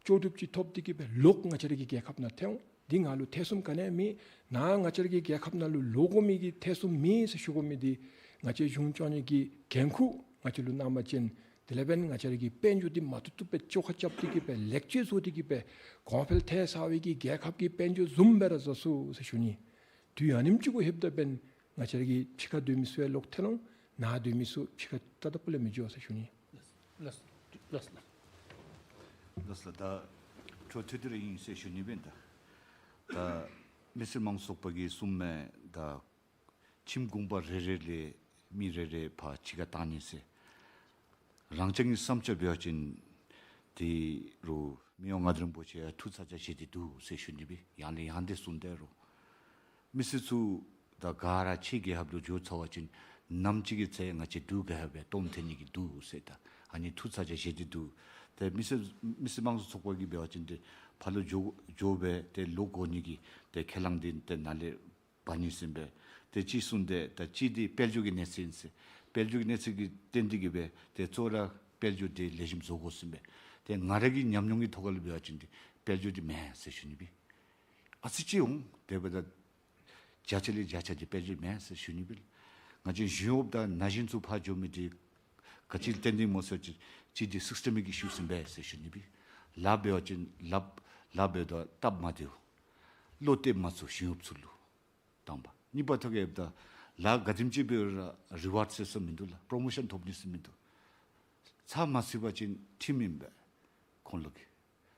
ལྕོགས་གྲུབ་ཅིག་ཐོབ་སྟེ་གི་སྦེ་ལོག་ང་བཅས་ར་གི་རྒྱལ་ཁབ་ནང་ཐོན་འོང་། འདི་ང་ལུ་ཐེ་ཚོམ་ག་ནི་ཡང་མེད། ནཱ་ང་བཅས་ར་གི་རྒྱལ་ཁབ་ནང་ལུ་ལོག་དགོ་མི་གི་ཐེ་ཚོམ་མེད་ཟེར་ཞུ་དགོ་མི་འདི་ང་བཅས་གཞུང་སྐྱོང་ནི་གི་འགན་ཁུར་ང་བཅས་ལུ་གནང་བ་ཅིན་དེ་ལས་འབདན་ང་བཅས་ར་གི་དཔལ་འབྱོར་འདི་མ་བཏུབ་བཏུབ་སྦེ་བཅོ་ཁ་རྐྱབ་སྟེ་གི་སྦེ་ལེགས་བཅོས་བཟོ་སྟེ་གི་སྦེ་གོང་འཕེལ་ཐལ་ཚར་བའི་གི་རྒྱལ་ཁབ་ཀྱི་དཔལ་འབྱོར་བཟུམ་སྦེ་ར་བཟོ་ཚུགས་ཟེར་ཞུ་ནི། དུས་ཨ་ནེམ་ཅིག་གུ་ལྷོདཔ་ད་འབདན་ང་བཅས་ར་གི་ཕྱི་ཁར་སྡོད་མི་ཚུ་ཡང་ལོག་ཐལ་འོང་། ནཱ་སྡོད་མི་ཚུ་ཕྱི་ཁར་རྩ་དང་སྤུ་ལས་མི་འགྱོ་ཟེར་ཞུ་ནི། ལགས་ལགས་ལགས་ལགས། ལགས་ལགས། ད་འཕྲོ་མཐུད་དེ་ར་ཨིན་ཟེར་ཞུ་ནི་སྦེ་ད། ད་མི་སེར་དམངས་གཙོ་ཚོགས་པ་གིས་གསུངམ་མས། ད་ཁྱིམ་གུང་པ་རེ་རེ་ལས་མི་རེ་རེ་ཕར་ཕྱི་ཁར་བཏང་ནི་ཟེར། རང་རྐྱང་གི་བསམ་འཆར་འབད་བ་ཅིན་དེ་རུང་མི་དབང་མངའ་བདག་རིན་པོ་ཆེ་ཡང་ཐུགས་ཚ་གྱང་བཞེས་ཏེ་འདུག་ཟེར་ཞུ་ནི་སྦེ་ཡང་ལས་ཡང་དེ་གསུངས་ཏེ་རུང་མི་སེར་ཚུ་ད་ག་ར་ཕྱི་རྒྱལ་ཁབ་ལུ་འགྱོ་ཚར་བ་ཅིན་ནམ་ཅིག་གི་ཚེ་ང་བཅས་འབྲུག་རྒྱལ་ཁབ་སྦེ་སྟོངམ་འཐོན་ནི་གི་འདུག་ཟེར་ད་ཨ་ནི་ཐུགས་ཚ་གྱང་བཞེས་ཏེ་འདུག། ཏེ་མི་སེར་མི་སེར་དམངས་གཙོ་ཚོགས་པ་གིས་འབད་བ་ཅིན་ཏེ་ཕར་ལུ་འགྱོ་འགྱོ་སྦེ་ཏེ་ལོག་འོང་ནི་གི་ཏེ་ཁས་བླངས་འདི་ཏེ་ནཱ་ལས་འབད་ནི་ཟེར་ཨིན་པས། ཏེ་གཅིག་གསུངས་ཏེ་ད་གཅིག་འདི་དཔལ་འབྱོར་གྱི་གནས་ཚད་ཨིན་ཟེར། དཔལ་འབྱོར་གྱི་གནས་ཚད་ཀྱིས་བརྟེན་ཏེ་གི་སྦེ་ཏེ་གཙོ་བོ་ར་དཔལ་འབྱོར་འདི་ལེགས་ཤོམ་བཟོ་དགོ་ཟེར་ཨིན་པས། ཏེ་ང་ར་གི་ཉམས་མྱོང་གི་ཐོག་ཁ་ལུ་འབད་བ་ཅིན་འདི་དཔལ་འབྱོར་འདི་མེན་ཟེར་ཞུ་ནི་སྦེ། ཨ་ཙི་ཅིག་འོང་། དེ་འབདཝ་ད་བརྒྱ་ཆ་ལས་བརྒྱ་ཆ་འདི་དཔལ་འབྱོར་མེན་ཟེར་ཞུ་ནི་སྦེ། ང་བཅས་གཞུང་གཡོགཔ་དང་ན་གཞོན་ཚུ་ཕར་འགྱོ་མི་འདི་ག་ཅི་ལུ་བརྟེན་ཏེ་སྨོ་ཟེར་བ་ཅིན་གཅིག་འདི་སིསི་ཊེམ་མིག་ཨི་ཤུ་ཨིན་པས་ཟེར་ཞུ་ནི་སྦེ། ལཱ་འབད་བ་ཅིན་ལཱ་ལཱ་འབདཝ་ད་སྟབས་མ་བདེཝ། བློ་གཏད་མ་ཚུགས་གཞུང་གཡོགཔ་ཚུ་ལུ། དང་པ། གཉིས་པ་ཐོག་ཁར་འབདཝ་ད་ལཱ་ག་དེམ་ཅིག་འབད་རུང་རི་ཝརཌ་ཟེར་ས་མིན་འདུག་ལགས། པྲོ་མོ་ཤཱན་ཐོབ་ནི་ཟེར་མིན་འདུག། ཚར་མ་ཚུད་པ་ཅིན་ཁྲིམས་ཨིན་པས་ཁོང་ལུ་གི།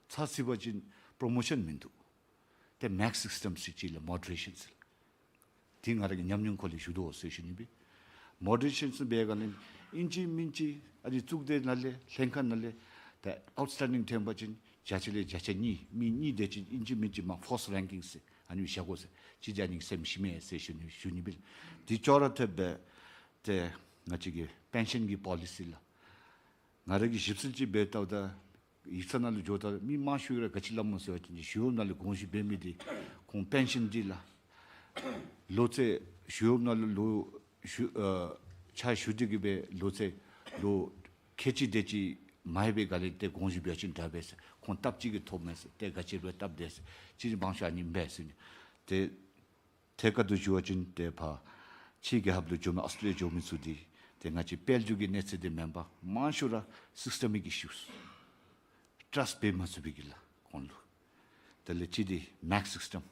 ཚར་ཚུད་པ་ཅིན་པྲོ་མོ་ཤཱན་མིན་འདུག། ཏེ་མེག་སིསི་ཊེམ་ཟེར་ཅིག་ལགས། མོ་ཌི་རེ་ཤཱན་ཟེར་ལགས། འདི་ང་ར་གི་ཉམས་མྱོང་ཁོ་ལས་ཞུ་དོ་ཟེར་ཞུ་ནི་སྦེ། མོ་ཌི་རེ་ཤཱན་ཟེར་འབད་ག་ལས་ཨིན་ཅི་མིན་ཅི་ཨ་ནི་གཙུག་སྡེ་ནང་ལས་ལྷན་ཁག་ནང་ལས་ད་ཨའུཊ་སི་ཊེན་ཌིང་ཐོན་པ་ཅིན་བརྒྱ་ཆ་ལས་བརྒྱ་ཆ་གཉིས་མི་གཉིས་དེ་ཅིག་ཨིན་ཅི་མིན་ཅི་མར་ཕོརསི་རེང་ཀིང་ཟེར་ཨ་ནི་བཞག་དགོ་ཟེར། ཅིག་ཨ་ནི་སེམས་ཤི་མས་ཟེར་ཞུ་ནི་ཞུ་ནི་སྦེ། འདི་ཅོག་ར་འཐདཔ་སྦེ་ཏེ་ང་བཅས་ཀྱི་པེན་ཤཱན་གྱི་པོ་ལི་སི་ལགས། ང་ར་གིས་ཞིབ་འཚོལ་ཅིག་འབད་བལྟཝ་ད་ཡིག་ཚང་ནང་ལུ་འགྱོཝ་ད་མི་མང་ཤོས་ར་ག་ཅི་སླབ་སྨོ་ཟེར་བ་ཅིན་གཞུང་གཡོགཔ་ནང་ལུ་དགོངས་ཞུ་འབད་མི་འདི་ཁོང་པེན་ཤཱན་འདི་ལགས། ལོ་ཚད་གཞུང་གཡོགཔ་ནང་ལུ་ལོ་ཞུ་ཨ་ཕྱག་ཞུ་སྟེ་གི་སྦེ་ལོ་ཚད་ལོ་ཁལ་གཅིག་དེ་ཅིག་མ་ཡལ་བའི་སྒང་ལས་ཏེ་དགོངས་ཞུ་འབད་བ་ཅིན་དྲག་པས་ཟེར། ཁོང་སྟབས་གཅིག་གིས་ཐོབ་མས་ཟེར། ཏེ་ག་ཅི་ར་སྦེ་སྟབས་བདེ་ཟེར། ཅིག་མང་ཤོས་ཨ་ནི་ཨིན་པས་ཟེར་ཨ་ནི། ཏེ་ཐད་ཀར་དུ་ཞུ་བ་ཅིན་ཏེ་ཕར་ཕྱི་རྒྱལ་ཁབ་ལུ་འགྱོ་མི་ཨོསི་ཊེ་ལི་ཡ་འགྱོ་མི་ཚུ་འདི་ཏེ་ང་བཅས་དཔལ་འབྱོར་གྱི་གནས་ཚད་འདི་མེན་པར་མང་ཤོས་ར་སིསི་ཊེམ་མིག་ཨི་ཤུ་སི། ཊརསཊ་འབད་མ་ཚུགས་པའི་གི་ལཱ་ཁོང་ལུ། དེ་ལས་གཅིག་འདི་མེག་སིསི་ཊེམ་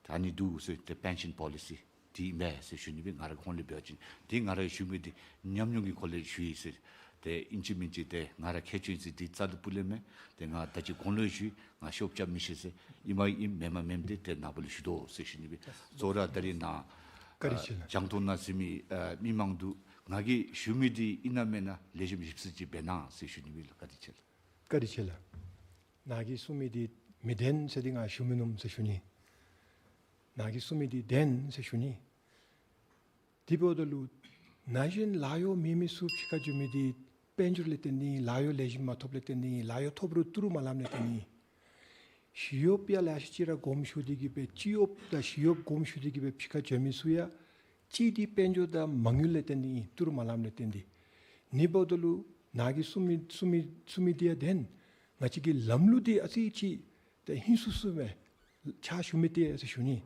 ད་ཨ་ནི་འདུག་ཟེར། ཏེ་པེན་ཤཱན་པོ་ལི་སི་འདི་ཨིན་པས་ཟེར་ཞུ་ནི་སྦེ། ང་ར་ཁོང་ལས་འབད་བ་ཅིན་འདི་ང་ར་ཞུ་མི་འདི་ཉམས་མྱོང་གི་སྒོ་ལས་ཞུ་ཡི་ཟེར། ཏེ་ཨིན་ཅི་མིན་ཅི་ཏེ་ང་ར་ཁྱད་ཆོས་ཨིན་ཟེར་འདི་རྩ་ལུ་སྤུ་ལས་མེན། ཏེ་ང་ད་ཅི་གོང་ལུ་ཞུ་ང་ཤོབ་རྐྱབ་མི་ཤེས་ཟེར་ཨིན་མས་ཨིན་མེན་མ་མེནམ་འདི་ཏེ་ནཱ་བུ་ལུ་ཞུ་དོ་ཟེར་ཞུ་ནི་སྦེ། གཙོ་བོ་ར་ད་རིས་ནཱ་བཀའ་དྲིན་ཆེ་ལགས། རྒྱང་མཐོང་ནང་གཟིགས་མི་ཨ་མི་མང་འདུག། ང་གིས་ཞུ་མི་འདི་ཨིན་ན་མེན་ན་ལེགས་ཤོམ་ཞིབ་འཚོལ་ཅིག་འབད་གནང་ཟེར་ཞུ་ནི་སྦེ་ལགས། བཀའ་དྲིན་ཆེ་ལགས། བཀའ་དྲིན་ཆེ་ལགས། ནཱ་གིས་གསུང་མི་འདི་མི་བདེན་ཟེར་འདི་ང་ཞུ་མི་ནུམ་ཟེར་ཞུ་ནི། ནཱ་གིས་གསུང་མི་འདི་བདེན་ཟེར་ཞུ་ནི། དེ་འབདཝ་ད་ལུ་ན་གཞོན་ལཱ་གཡོག་མེད་མི་ཚུ་ཕྱི་ཁར་འགྱོ་མི་འདི་དཔལ་འབྱོར་ལས་བརྟེན་ཏེ་ཨིན། ལཱ་གཡོག་ལེགས་ཤོམ་མ་ཐོབ་ལས་བརྟེན་ཏེ་ཨིན། ལཱ་གཡོག་ཐོབ་རུང་བཏུབ་རུང་མ་ལངམ་ལས་བརྟེན་ཏེ་ཨིན། ཞི་གཡོགཔ་ཡང་ལེ་ཤ་ཅིག་ར་དགོངསམ་ཞུ་སྟེ་གི་སྦེ་སྤྱི་གཡོགཔ་དང་ཞི་གཡོགཔ་དགོངསམ་ཞུ་སྟེ་གི་སྦེ་ཕྱི་ཁར་འགྱོ་མི་ཚུ་ཡང་གཅིག་འདི་དཔལ་འབྱོར་དང་མ་དངུལ་ལས་བརྟེན་ཏེ་ཨིན། བཏུབ་རུང་མ་ལངམ་ལས་བརྟེན་ཏེ། དེ་འབདཝ་ད་ལུ་ནཱ་གིས་གསུང་མི་གསུང་མི་གསུང་མི་འདི་ཡང་བདེན། ང་བཅས་ཀྱི་ལམ་ལུགས་འདི་ཨ་ཙི་ཅིག་ཏེ་ཧིང་སུ་སུ་སྦེ་ཕྱག་ཞུ་མི་འདི་ཟེར་ཞུ་ནི།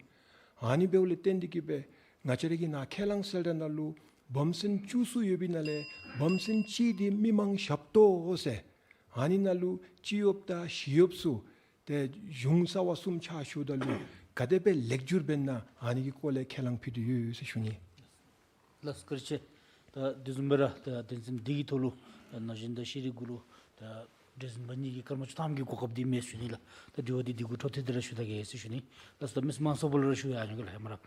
ཨ་ནི་འབདཝ་ལས་བརྟེན་ཏེ་གི་སྦེ་ང་བཅས་ར་གི་ནཱ་ཁས་བླངས་གསལ་བསྒྲགས་ནང་ལུ་བམ་སེང་བཅུ་གསུམ་ཡོད་པའི་ནང་ལས་བམ་སེང་གཅིག་འདི་མི་མང་ཞབས་ཏོག་ཟེར། ཨ་ནི་ནང་ལུ་སྤྱི་གཡོགཔ་དང་ཞི་གཡོགཔ་ཚུ་ཏེ་གཞུང་རྩ་བ་གསུམ་ཕྱག་ཞུཝ་ད་ལུ་ག་དེ་སྦེ་ལེགས་བསྒྱུར་འབད་ན་ཨ་ནི་གི་སྐོར་ལས་ཁས་བླངས་ཕུལ་དོ་ཡོད་ཟེར་ཞུ་ནི། ལགས་བཀའ་དྲིན་ཆེ། ད་དེ་བཟུམ་སྦེ་ར་ད་དོན་ཚན་འདི་གི་ཐོག་ལུ་ད་ན་གཞོན་དང་ཤེས་རིག་གུ་ལུ་ད་གྲོས་འཛིན་པ་གཉིས་ཀྱིས་སྐར་མ་བཅུ་ཐམ་གྱི་གོ་སྐབས་འདི་མེད་ཞུ་ནི་ལགས། ད་དྲི་བ་འདི་འདི་གུ་འཕྲོ་མཐུད་དེ་ར་ཞུ་ད་གེ་ཟེར་ཞུ་ནི། ལགས་སོ། ད་མི་མང་ཚོགས་ལུ་ར་ཞུ་ཡ་ཉོ་གེ་ལགས་ཧེ་མ་ར།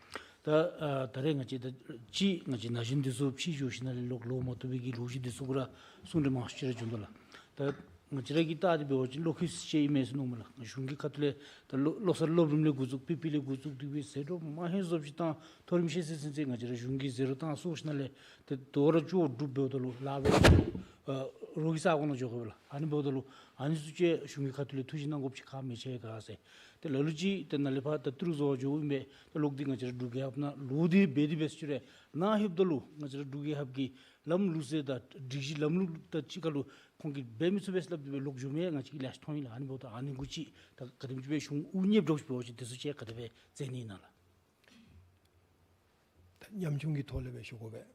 ད་ཨ་ད་རེས་ང་བཅས་ད་ཅིག་ང་བཅས་ན་གཞོན་འདི་ཚུ་ཕྱི་འགྱོ་ཞིནམ་ལས་ལོག་ལོག་མ་བཏུབ་པའི་གི་ལོ་རྒྱུས་འདི་ཚུ་གུ་ར་གསུང་གྲོས་མང་ཤོས་ཅིག་ར་བྱུང་དོ་ལགས། ད་ང་བཅས་ར་གིས་བལྟ་སྟེ་འབད་བ་ཅིན་བློ་འགྱོད་ཅིག་ཨིན་མས་ཟེར་མནོཝ་མས་ལགས། གཞུང་གི་ཁ་ཐུག་ལས་ད་ལོ་ལོ་གསར་སློབ་རིམ་ལས་འགོ་བཙུགས་པི་པི་ལས་འགོ་བཙུགས་ཏེ་སྦེ་ཟད་འགྲོ་མ་ཧེ་བཟོཝ་ཅིག་བཏང་མཐོ་རིམ་ཤེས་ཚད་ཚུན་ཚོད་ང་བཅས་ར་གཞུང་གིས་ཟད་འགྲོ་བཏང་སོང་ཞིནམ་ལས་ད་དོ་རུང་ལྕོགས་གྲུབ་འབདཝ་ད་ལུ་ལཱ་འབད་ཨ་རོགས་ཀྱི་ས་གོ་ནང་འགྱོ་དགོ་པས་ལགས། ཨ་ནི་འབདཝ་ད་ལུ་ཨ་ནི་ཚུ་ཅིག་གཞུང་གི་ཁ་ཐུག་ལས་ཐུགས་བཞེད་གནང་དགོཔ་ཅིག་ག་མི་ཆེ་ག་ཟེར། ཏེ་ལ་ལུ་ཅིག་ཏེ་ནཱ་ལས་ཕར་ད་ཏི་རུ་བཟོ་བར་འགྱོཝ་ཨིན་པས། ད་ལོག་སྟེ་ང་བཅས་ར་འབྲུག་རྒྱལ་ཁབ་ནང་ལོག་སྟེ་འབད་དེ་འབད་ཟེར་ཞུ་རུང་ནཱ་ལྷོདཔ་ད་ལུ་ང་བཅས་ར་འབྲུག་རྒྱལ་ཁབ་ཀྱི་ལམ་ལུགས་ཟེར་ད་སྒྲིག་གཞི་ལམ་ལུགས་དང་གཅིག་ཁར་ལུ་ཁོང་གིས་འབད་མི་ཚུགས་པས་སླབ་སྟེ་སྦེ་ལོག་འགྱོ་མི་ང་བཅས་ཀྱིས་ལེ་ཤ་མཐོང་ཡི་ལགས། ཨ་ནི་འབདཝ་ད་ཨ་ནི་གུ་ཅིག་ད་ག་དེམ་ཅིག་སྦེ་གཞུང་དབུ་བརྙེས་འགྱོ་ཞིནམ་འབད་བ་ཅིན་དེ་ཚུ་ཅིག་ག་དེ་སྦེ་མཛད་ནི་ཨིན་ན་ལགས། ད་ཉམ་ཆུང་གི་ཐོག་ལས་སྦེ་ཞུ་དགོ་པས།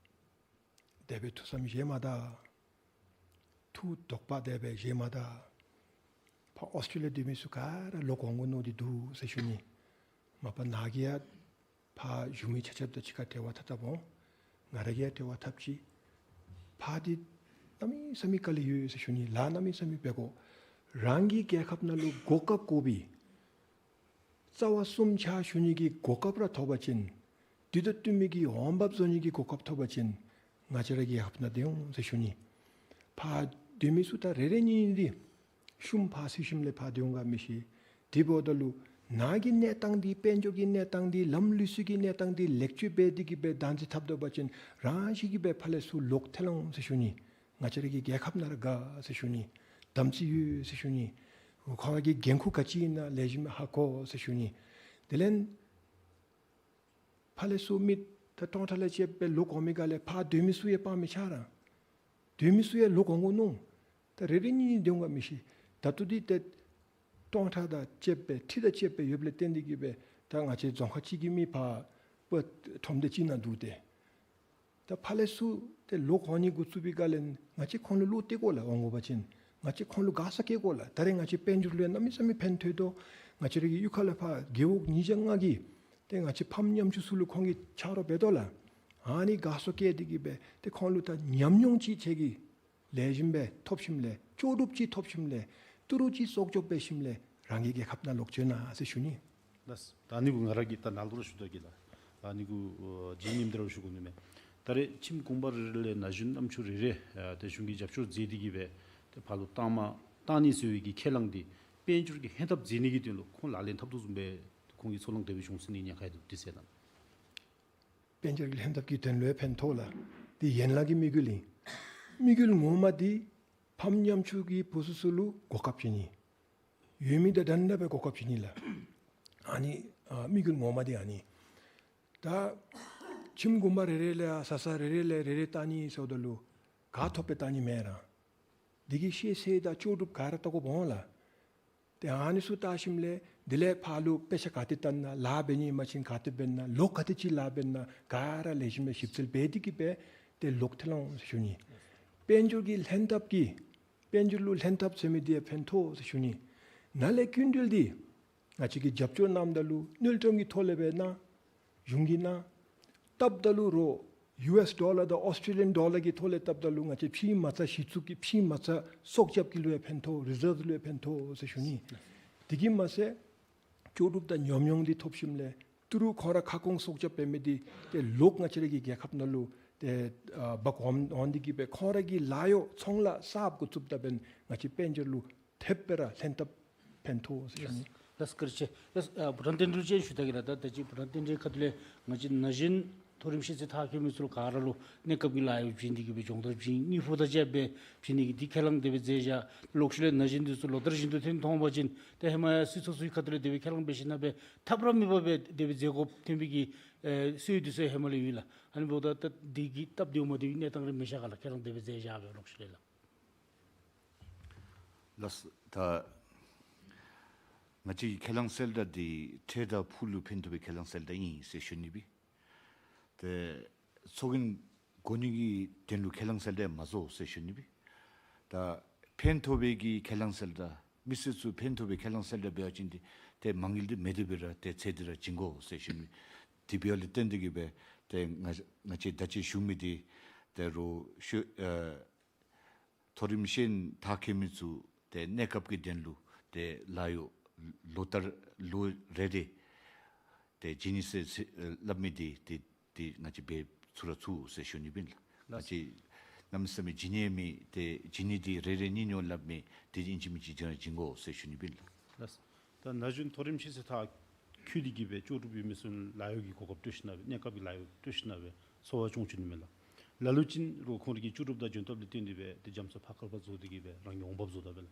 དེ་སྦེ་ཐུགས་བསམ་བཞེས་མ་ད། ཐུགས་དོགས་པ་དེ་སྦེ་བཞེས་མ་ད། ཕར་ཨོསི་ཊྲེ་ལི་ཡ་སྡོད་མི་ཚུ་ག་ར་ལོག་འོང་དགོ་མནོ་སྟེ་འདུག་ཟེར་ཞུ་ནི། མ་པ་ནཱ་གིས་ཡང་ཕར་བཞུགས་མི་ཆ་ཁྱབ་དང་གཅིག་ཁར་འབྲེལ་བ་འཐབ་འཐབ་འོང་། ང་ར་གིས་ཡང་འབྲེལ་བ་འཐབ་ཅི། ཕར་འདི་གནམ་མེད་ས་མེད་དཀའ་ལས་ཡོད་ཟེར་ཞུ་ནི། ལཱ་གནམ་མེད་ས་མེད་འབད་དགོ། རང་གི་རྒྱལ་ཁབ་ནང་ལུ་གོ་སྐབས་དགོ་པའི་རྩ་བ་གསུམ་ཕྱག་ཞུ་ནི་གི་གོ་སྐབས་ར་ཐོབ་པ་ཅིན་དེ་དང་བསྟུན་མི་གི་འོང་འབབ་བཟོ་ནི་གི་གོ་སྐབས་ཐོབ་པ་ཅིན་ང་བཅས་ར་གི་ཧབ་ནང་སྡོད་འོང་ཟེར་ཞུ་ནི། ཕར་སྡོད་མི་ཚུ་ད་རེ་རེ་གཉིས་གཉིས་འདི་ཤུལ་ཕར་ཚུད་ཞིནམ་ལས་ཕར་སྡོད་འོང་ག་མི་ཤེས། དེ་འབདཝ་ད་ལུ་ནཱ་གི་གནས་སྟངས་འདི་དཔལ་འབྱོར་གྱི་གནས་སྟངས་འདི་ལམ་ལུགས་སྲོལ་གྱི་གནས་སྟངས་འདི་ལེགས་བཅོས་འབད་དེ་གི་སྦེ་བདག་འཛིན་འཐབ་སྡོད་པ་ཅིན་རང་བཞིན་གྱིས་སྦེ་ཕར་ལས་ཚུར་ལོག་ཐལ་འོང་ཟེར་ཞུ་ནི། ང་བཅས་ར་གི་རྒྱལ་ཁབ་ནང་ར་དགའ་ཟེར་ཞུ་ནི། དམ་ཚིག་ཡོད་ཟེར་ཞུ་ནི། ཁོང་ར་གི་འགན་ཁུར་ག་ཅི་ཨིན་ན་ལེགས་ཤོམ་ཧ་གོ་ཟེར་ཞུ་ནི། དེ་ལས་ཕར་ལས་ཚུར་མི་ད་སྟོང་ཕྲག་ལས་བཅད་པའི་ལོག་འོང་མི་ག་ལས་ཕར་སྡོད་མི་ཚུ་ཡང་སྤང་མི་ཆ་ར། སྡོད་མི་ཚུ་ཡང་ལོག་འོང་དགོ་མནོ། ད་རེ་རེ་གཉིས་གཉིས་སྡོད་འོང་ག་མི་ཤེས། ད་ལྟོ་འདི་ཏེ་སྟོང་ཕྲག་དང་བཅད་པའི་ཁྲི་དང་བཅད་པའི་ཡོདཔ་ལས་བརྟེན་ཏེ་གི་སྦེ་ད་ང་བཅས་རྫོང་ཁག་གཅིག་གི་མི་ཕར་སྤོ་ཁྲོམ་སྡེ་གཅིག་ནང་འདུག་སྟེ། ད་ཕར་ལས་ཚུར་ཏེ་ལོག་འོང་ནི་འགོ་བཙུགས་པའི་སྒང་ལས་ང་བཅས་ཁོང་ལུ་བློ་གཏད་དགོ་ལགས། འོང་དགོ་པ་ཅིན་ང་བཅས་ཁོང་ལུ་དགའ་ཚོར་བསྐྱེད་དགོ་ལགས། ད་རེས་ང་བཅས་དཔལ་འབྱོར་ལུ་ཡང་གནམ་མེད་ས་མེད་ཕན་ཐོགས་དོ། ང་བཅས་ར་གི་གཡུས་ཁ་ལས་ཕར་རྒེད་འོག་ཉིས་བརྒྱ་ལྔ་གི་ཏེ་ང་བཅས་ཕམ་ཉམ་ཆུང་ཚུ་ལུ་ཁོང་གིས་ཆ་རོགས་འབད་དོ་ལགས། ཨ་ནི་དགའ་ཚོར་བསྐྱེད་དེ་གི་སྦེ་ཏེ་ཁོང་ལུ་ད་ཉམས་མྱོང་ཅིག་ཁྱེད་ཀྱིས་ལེགས་ཤོམ་སྦེ་ཐོབ་ཞིནམ་ལས་ལྕོགས་གྲུབ་ཅིག་ཐོབ་ཞིནམ་ལས་ཏི་རུ་ཅིག་གསོག་འཇོག་འབད་ཞིནམ་ལས་རང་གི་རྒྱལ་ཁབ་ནང་ལོག་བྱོན་གནང་ཟེར་ཞུ་ནི། ལགས། ད་ཨ་ནི་གུ་ང་ར་གིས་ད་ནཱ་ལུ་ར་ཞུ་དོ་གི་ལགས། ད་ཨ་ནི་གུ་ཨ་རྗེ་མཉམ་འབྲེལ་ར་ཞུ་དགོ་ནི་མས། ད་རེས་ཁྱིམ་གུང་པ་རེ་རེ་ལས་ན་གཞོན་རྣམ་ཅོ་རེ་རེ་ཨ་ཏེ་གཞུང་གིས་རྒྱབ་སྐྱོར་མཛད་དེ་གི་སྦེ་ཏེ་ཕར་ལུ་གཏང་མ་གཏང་ནི་ཟེར་བའི་གི་ཁས་བླངས་འདི་དཔལ་འབྱོར་གྱི་ཧེ་ཐབས་མཛད་ནི་གི་དོན་ལུ་ཁོང་ལག་ལེན་འཐབ་དོ་བཟུམ་སྦེ་ཁོང་གི་ཚོར་སྣང་དེ་སྦེ་བྱུང་སོ་ནི་ཉེན་ཁ་ཡོད་དོ། དེ་ཟེར་གནང་། དཔལ་འབྱོར་གྱི་ལྷན་ཐབས་ཀྱི་དོན་ལུ་ཡང་ཕན་ཐོགས་ལགས། འདི་ཡན་ལག་གི་དམིགས་ཡུལ་ཨིན། དམིགས་ཡུལ་ངོ་མ་འདི་ཕམ་ཉམ་ཆུང་གི་བུ་ཚུ་ཚུ་ལུ་གོ་སྐབས་བྱིན་ནི། ཡོད་མི་དང་འདྲན་འདྲ་སྦེ་གོ་སྐབས་བྱིན་ནི་ལགས། ཨ་ནི་ཨ་དམིགས་ཡུལ་ངོ་མ་འདི་ཨ་ནི། ད་ཁྱིམ་གུང་པ་རེ་རེ་ལས་ཨ་ས་ས་རེ་རེ་ལས་རེ་རེ་གཏང་ནི་ཟེརཝ་ད་ལུ་ག་ཐོབ་སྦེ་གཏང་ནི་མེན་ར། འདི་གི་ཤེས་ཚད་དང་ལྕོགས་གྲུབ་ག་ར་བལྟ་དགོཔ་འོང་ལགས། ཏེ་ཨ་ནི་ཚུ་བལྟ་ཞིནམ་ལས་དེ་ལས་ཕར་ལུ་དཔེ་ཆ་ག་ཏེ་བལྟ་ན་ལཱ་འབད་ནི་མ་བྱིན་ག་ཏེ་འབད་ན་ལོག་ག་ཏེ་ཅིག་ལཱ་འབད་ན་ག་ར་ལེགས་ཤོམ་སྦེ་ཞིབ་འཚོལ་འབད་དེ་གི་སྦེ་ཏེ་ལོག་ཐལ་འོང་ཟེར་ཞུ་ནི། དཔལ་འབྱོར་གྱི་ལྷན་ཐབས་ཀྱིས་དཔལ་འབྱོར་ལུ་ལྷན་ཐབས་ཟེར་མི་འདི་ཡང་ཕན་ཐོགས་ཟེར་ཞུ་ནི། ནཱ་ལས་སྐྱིན་འགྲུལ་འདི་ང་བཅས་ཀྱིས་རྒྱབ་སྐྱོར་གནངམ་ད་ལུ་དངུལ་ཀྲམ་གྱི་ཐོག་ལས་སྦེ་གནང་། གཞུང་གིས་གནང་། བཏབ་ད་ལུ་རོགས་ ཡུ་ཨེསི་ཌོ་ལར་དང་ཨོསི་ཊྲེ་ལི་ཡཱན་ཌོ་ལར་གྱི་ཐོག་ལས་བལྟཝ་ད་ལུ་ང་བཅས་ཕྱི་མ་རྩ་གཞི་བཙུགས་ཀྱི་ཕྱི་མ་རྩ་སྲོག་སྐྱབས་ཀྱི་ལུ་ཡང་ཕན་ཐོགས། རི་ཛརབ་ལུ་ཡང་ཕན་ཐོགས་ཟེར་ཞུ་ནི། དེ་གིས་མ་ཚད་ལྕོགས་གྲུབ་དང་ཉམས་མྱོང་འདི་ཐོབ་ཞིནམ་ལས་ཏི་རུ་ཁོང་ར་ཁ་སྐོང་སྲོག་སྐྱབས་འབད་མི་འདི་ཏེ་ལོག་ང་བཅས་ར་གི་རྒྱལ་ཁབ་ནང་ལུ་ཏེ་ཨ་འབག་འོང་འོང་སྟེ་གིས་སྦེ་ཁོང་ར་གི་ལཱ་གཡོག་ཚོང་ལཱ་གསརཔ་འགོ་བཙུགསཔ་ད་འབདན་ང་བཅས་དཔལ་འབྱོར་ལུ་ཐེབས་སྦེ་ར་ལྷན་ཐབས་ཕན་ཐོགས་ཟེར་ཞུ་ནི། ལགས་སོ། བཀའ་དྲིན་ཆེ། ལགས་སོ། ཨ་བུ་ཊང་བསྟན་འགྲོ་ཅན་ཞུ་ད་གེ་ལགས། ད་ད་ཅི་བུ་ཊང་བསྟན་འགྲོའི་ཁ་ཐུག་ལས་ང་བཅས་ན་གཞོན་མཐོ་རིམ་ཤེས་ཚད་མཐར་འཁྱོལ་མི་ཚུ་ལུ་ག་ར་ལུ་གནས་སྐབས་ཀྱི་ལཱ་གཡོག་བྱིན་ཏེ་གིས་སྦེ་སྦྱོང་བརྡར་བྱིན་དངུལ་ཕོགས་དང་བཅསཔ་སྦེ་བྱིན་ནི་གི་འདི་ཁས་བླངས་དེ་སྦེ་མཛད་བཞག། ལོག་ཤུལ་ལས་ན་གཞོན་འདི་ཚུ་ལོ་བསྟར་བཞིན་དུ་ཐོན་ཐོན་པ་ཅིན་ཏེ་ཧེ་མ་ཡང་སྲིད་ཚོགས་ཚུ་གི་ཁ་ཐུག་ལས་དེ་སྦེ་ཁས་བླངས་འབད་ཞིན་ན་སྦེ་ཐབས་ར་མེད་པར་སྦེ་དེ་སྦེ་མཛད་དགོཔ་ཐོན་པའི་གི་ཨེ་སྲོལ་འདི་ཚུ་ཧེ་མ་ལས་ཡོད་ལགས། ཨ་ནི་འབདཝ་ད་ད་འདི་གི་སྟབས་བདེཝ་མ་བདེཝ་གནས་སྟངས་རེ་མེད་ཤག་ག་ལགས། ཁས་བླངས་དེ་སྦེ་མཛད་བཞག་སྦེ་ལོག་ཤུལ་ལས་ལགས། ལགས་སོ། ད་ང་བཅས་ཀྱི་ཁས་བླངས་གསལ་བསྒྲགས་འདི་ཁྲལ་དང་ཕུགས་ལུ་ཕན་ཐོགས་པའི་ཁས་བླངས་གསལ་བསྒྲགས་ཨིན་ཟེར་ཞུ་ནི་སྦེ། ཏེ་ཚོགས་རྒྱན་དགོ་ནི་གི་དོན་ལུ་ཁས་བླངས་གསལ་བསྒྲགས་མ་བཟོ་ཟེར་ཞུ་ནི་སྦེ། ད་ཕན་ཐོགས་པའི་གི་ཁས་བླངས་གསལ་བསྒྲགས་མི་སེར་ཚུ་ཕན་ཐོགས་པའི་ཁས་བླངས་གསལ་བསྒྲགས་འབད་བ་ཅིན་ཏེ་ཏེ་མ་དངུལ་འདི་མེད་དེ་སྦེ་ར་ཏེ་ཚད་འདི་ར་བྱིན་དགོ་ཟེར་ཞུ་ནི། དེ་འབདཝ་ལས་བརྟེན་ཏེ་གིས་སྦེ་ཏེ་ང་ང་བཅས་ད་ཅི་ཞུ་མི་འདི་ཏེ་རུང་ཤོ་ཨ་མཐོ་རིམ་ཤེས་ཡོན་མཐར་འཁྱོལ་མི་ཚུ་ཏེ་གནས་སྐབས་ཀྱི་དོན་ལུ་ཏེ་ལཱ་གཡོག་ལོ་ལྟར་ལོ་རེ་རེ་ཏེ་བྱིན་ནི་ཟེར་ཟེར་སླབ་མི་འདི་ཏེ་ཏེ་ང་བཅས་འབད་ཚུགས་ར་ཚུགས་ཟེར་ཞུ་ནི་སྦེ་ཨིན་ལགས། ལགས། ང་བཅས་གནམ་མེད་ས་མེད་བྱིན་ནི་མེད། ཏེ་བྱིན་ནི་འདི་རེ་རེ་གཉིས་གཉིས་སླབ་མི་འདི་ཨིན་ཅི་མིན་ཅི་བྱིན་ར་བྱིན་དགོ་ཟེར་ཞུ་ནི་སྦེ་ཨིན་ལགས། ལགས། ད་ན་གཞོན་མཐོ་རིམ་ཤེས་ཚད་མཐར་འཁྱོལ་ཏེ་གིས་སྦེ་ལྕོགས་གྲུབ་ཡོད་མི་ཚུ་ལཱ་གཡོག་གི་གོ་སྐབས་སྤྲོད་ཞིན་ན་སྦེ་གནས་སྐབས་ཀྱི་ལཱ་གཡོག་སྤྲོད་ཞིན་ན་སྦེ་འཚོ་བ་སྐྱོང་བཅུག་ནི་མས་ལགས། ལ་ལུ་ཅིག་རུང་ཁོང་རའི་གི་ལྕོགས་གྲུབ་དང་འཇོན་ཐང་ལུ་བརྟེན་ཏེ་སྦེ་ཏེ་རྒྱ་མཚོ་ཕར་ཁར་ཕར་བཟོ་སྟེ་གིས་སྦེ་རང་གི་འོང་འབབ་བཟོ་དོ་བས་ལགས།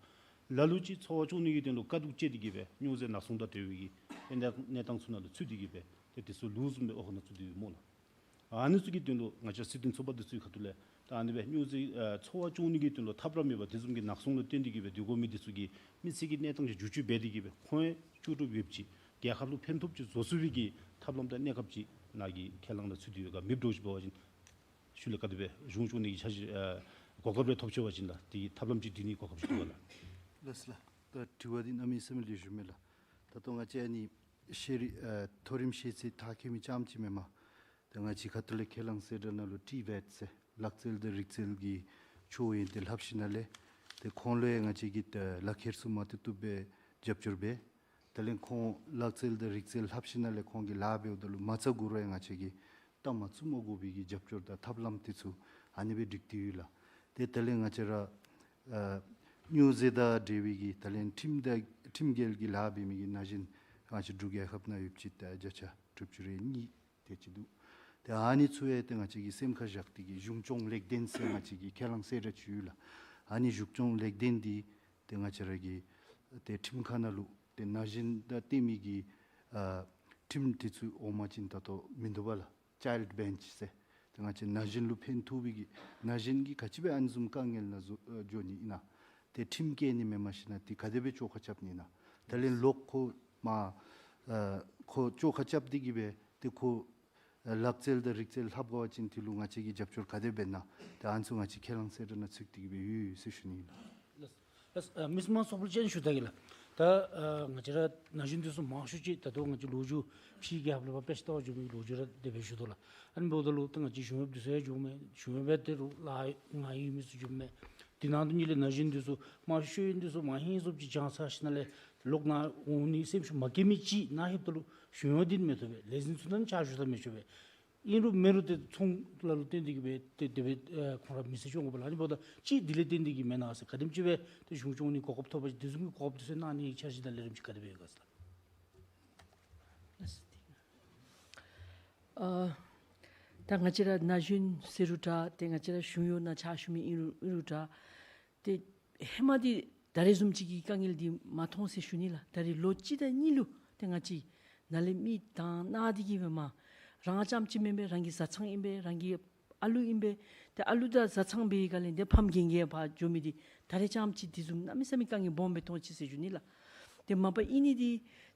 ལ་ལུ་ཅིག་འཚོ་བ་སྐྱོང་ནི་གི་དོན་ལུ་དཀའ་སྡུག་སྤྱད་དེ་གིས་སྦེ་སྨྱོ་རྫས་ནག་ཚོང་དང་འབྲེལ་བའི་གི་ཏེ་གནས་གནས་སྟངས་ཚུ་ནང་ལུ་ཚུད་དེ་གིས་སྦེ་ཏེ་དེ་ཚུ་ལུ་བཟུམ་སྦེ་འོག་ཁང་ནང་ཚུད་དེ་ཡོད་སྨོ་ལགས། ཨ་ནི་ཚུ་གི་དོན་ལུ་ང་བཅས་སྲིད་དོན་ཚོགས་པ་འདི་ཚུ་གི་ཁ་ཐུག་ལས་ད་ཨ་ནི་སྦེ་སྨྱོ་རྫས་ཨ་འཚོ་བ་སྐྱོང་ནི་གི་དོན་ལུ་ཐབས་ར་མེད་པར་དེ་བཟུམ་གྱི་ནག་ཚོང་ལུ་བརྟེན་ཏེ་གིས་སྦེ་སྡོད་དགོ་མི་འདི་ཚུ་གི་མི་ཚེ་གི་གནས་སྟངས་ཅིག་བསྒྱུར་བཅོས་འབད་དེ་གིས་སྦེ་ཁོང་ཡང་ལྕོགས་གྲུབ་ཡོདཔ་ཅིག་རྒྱལ་ཁབ་ལུ་ཕན་ཐོགསཔ་ཅིག་བཟོ་ཚུགས་པའི་གི་ཐབས་ལམ་དང་གནས་སྐབས་ཅིག་ནཱ་གི་ཁས་བླངས་ནང་ཚུད་དེ་ཡོད་ག། མེདཔ་འདྲཝ་ཅིག་འབད་བ་ཅིན་ཤུལ་ལས་ག་དེ་སྦེ་གཞུང་སྐྱོང་ནི་གི་འཆར་གཞི་ཨ་གོ་སྐབས་རེ་ཐོབ་ཆི་བ་ཅིན་ལགས་དེ་གི་ཐབས་ལམ་ཅིག་སྒྲིག་ནི་གི་གོ་སྐབས་ཅིག་འདུག་ག་ལགས། ལགས་སོ་ལགས། ད་དྲི་བ་འདི་གནམ་མེད་ས་མེད་ལེགས་ཤོམ་མས་ལགས། ད་ལྟོ་ང་བཅས་ཨ་ནི་ཤེས་རིག་ཨ་མཐོ་རིམ་ཤེས་ཚད་མཐར་འཁྱོལ་མི་རྐྱངམ་ཅིག་མེན་པར་ད་ང་བཅས་ཁ་ཐུག་ལས་ཁས་བླངས་གསལ་བསྒྲགས་ནང་ལུ་ཊི་བེཊ་ཟེར་ལག་རྩལ་དང་རིག་རྩལ་གྱི་ཕྱོགས་ཡོན་ཏན་ལྷབ་ཞིནམ་ལས་ཏེ་ཁོང་ལུ་ཡང་ང་བཅས་ཀྱིས་ད་ལག་ཁྱེར་ཚུ་མ་བཏུབ་བཏུབ་སྦེ་རྒྱབ་སྐྱོར་འབད། དེ་ལས་ཁོང་ལག་རྩལ་དང་རིག་རྩལ་ལྷབ་ཞིནམ་ལས་ཁོང་གིས་ལཱ་འབདཝ་ད་ལུ་མ་རྩ་འགུ་ར་ཡང་ང་བཅས་ཀྱིས་གཏའ་མ་བཙུགས་མ་དགོ་པའི་གི་རྒྱབ་སྐྱོར་དང་ཐབས་ལམ་འདི་ཚུ་ཨ་ནི་སྦེ་སྒྲིག་སྟེ་ཡོད་ལགས། ཏེ་དེ་ལས་ང་བཅས་ར་ཨ་སྨྱོ་རྫས་དང་འབྲེལ་བའི་གི་དེ་ལས་ཁྲིམས་དང་ཁྲིམས་འགལ་གྱི་ལཱ་འབད་མི་གི་ན་གཞོན་ང་བཅས་འབྲུག་རྒྱལ་ཁབ་ནང་ཡོདཔ་ཅིག་ད་བརྒྱ་ཆ་དྲུག་ཅུ་རེ་གཉིས་དེ་ཅིག་འདུག། ཏེ་ཨ་ནི་ཚུ་ཡང་ཏེ་ང་བཅས་ཀྱིས་སེམས་ཁར་བཞག་སྟེ་གིས་གཞུང་སྐྱོང་ལེགས་ལྡན་ཟེར་ང་བཅས་ཀྱི་ཁས་བླངས་གསལ་བསྒྲགས་ཅིག་ཡོད་ལགས། ཨ་ནི་གཞུང་སྐྱོང་ལེགས་ལྡན་འདི་ཏེ་ང་བཅས་ར་གི་ཏེ་ཁྲིམས་ཁང་ནང་ལུ་ཏེ་ན་གཞོན་དང་བསྟེན་མི་གི་ཨ་ཁྲིམས་འདི་ཚུ་འོང་པ་ཅིན་ད་ལྟོ་མིན་འདུག་པ་ལགས། ཅའིལཌ་བེནཅ་ཟེར། ཏེ་ང་བཅས་ན་གཞོན་ལུ་ཕན་ཐོགས་པའི་གི་ན་གཞོན་གྱིས་ག་ཅི་སྦེ་ཨ་ནི་བཟུམ་དཀའ་ངལ་ནང་འགྱོ་ཨ་འགྱོ་ནི་ཨིན་ན། ཏེ་ཁྲིམས་བཀལ་ནི་མེནམ་ཞིན་ན་ཏེ་ག་དེ་སྦེ་བཅོ་ཁ་རྐྱབ་ནི་ཨིན་ན། དེ་ལས་ལོག་ཁོ་མ་ཨ་ཁོ་བཅོ་ཁ་རྐྱབ་སྟེ་གིས་སྦེ་ཏེ་ཁོ་ཨ་ལག་རྩལ་དང་རིག་རྩལ་ལྷབ་དགོ་པ་ཅིན་དེ་ལུ་ང་བཅས་ཀྱིས་རྒྱབ་སྐྱོར་ག་དེ་འབད་ན། ཏེ་ཨ་ནི་ཚུ་ང་བཅས་ཁས་བླངས་གསལ་བསྒྲགས་ནང་ཚུད་དེ་གིས་སྦེ་ཡོད་ཡོད་ཟེར་ཞུ་ནི་ཨིན་ལགས། ལགས། ཨ་མི་དམངས་ཚོགས་པ་ཅན་ཞུ་ད་གེ་ལགས། ད་ཨ་ང་བཅས་ར་ན་གཞོན་འདི་ཚུ་མང་ཤོས་ཅིག་ད་ལྟོ་ང་བཅས་ལོ་རྒྱུས་ཕྱིའི་རྒྱལ་ཁབ་ལས་ཕར་དཔེ་ཆ་ལྟ་བར་འགྱོ་མི་ལོ་རྒྱུས་ར་དེ་སྦེ་ཞུ་དོ་ལགས། ཨ་ནི་འབདཝ་ད་ལུ་ད་ང་བཅས་གཞུང་གཡོགཔ་འདི་ཚུ་ཡང་འགྱོཝ་མས། གཞུང་གཡོགཔ་འབད་དེ་རུང་ལཱ་ངལ་ཡོད་མི་ཚུ་འགྱོཝ་མས། དེ་ནང་དོན་ཉིད་ལས་ན་གཞོན་འདི་ཚུ་མང་ཤོས་འདི་ཚུ་མ་ཧིང་སོབ་ཅིག་སྦྱང་ཚར་ཞིནམ་ལས་ལོག་ནཱ་འོང་ནི་སེམས་ཤུགས་མ་བསྐྱེད་མི་ཅིག་ནཱ་ལྷོདཔ་ད་ལུ་གཞུང་གཡོག་འདི་མི་ཐོབ་པས། ལས་འཛིན་ཚུ་ནང་ཕྱག་ཞུ་ད་མི་ཆོག་པས། ཨིན་རུང་མེན་རུང་ཏེ་ཚོང་ལཱ་ལུ་བརྟེན་ཏེ་གིས་སྦེ་ཏེ་དེ་སྦེ་ཨེ་ཁོང་ར་མི་ཚེ་སྐྱོང་དགོ་པས་ལགས། ཨ་ནི་འབདཝ་ད་ཅིག་དེ་ལས་བརྟེན་ཏེ་གིས་མེན་ན་ཟེར་ག་དེམ་ཅིག་སྦེ་ཏེ་གཞུང་སྐྱོང་ནི་གོ་སྐབས་ཐོབ་པ་ཅིན་དེ་བཟུམ་གྱི་གོ་སྐབས་དེ་ཚུ་གནང་ནི་འཆར་གཞི་དང་ལས་རིམ་ཅིག་ག་དེ་སྦེ་ཡོད་ག་ཟེར་ལགས། ཨ་ད་ང་བཅས་ར་ན་གཞོན་ཟེར་རུང་འདྲ་ཏེ་ང་བཅས་ར་གཞུང་གཡོག་ནང་ཕྱག་ཞུ་མི་ཨིན་རུང་ཨིན་རུང་འདྲ། ཏེ་ཧེ་མ་འདི་ད་རེས་བཟུམ་ཅིག་གི་དཀའ་ངལ་འདི་མ་མཐོང་ཟེར་ཞུ་ནི་ལགས། ད་རེས་ལོ་གཅིག་དང་གཉིས་ལུ་ཏེ་ང་བཅས་ནཱ་ལས་མི་དང་ནཱ་འདི་གིས་སྦེ་མ་རང་རྐྱངམ་ཅིག་མེན་པར་རང་གི་བཟའ་ཚང་ཨིན་པས། རང་གི་ཨ་ལུ་ཨིན་པས། ཏེ་ཨ་ལུ་དང་བཟའ་ཚང་འབད་བའི་སྒང་ལས་ཏེ་ཕམ་རྒན་རྒས་ཕར་འགྱོ་མི་འདི་ད་རེས་རྐྱངམ་ཅིག་དེ་བཟུམ་གནམ་མེད་ས་མེད་དཀའ་ངལ་སྦོམ་སྦེ་མཐོང་ཅི་ཟེར་ཞུ་ནི་ལགས། ཏེ་མ་པ་ཨིན་ནི་འདི་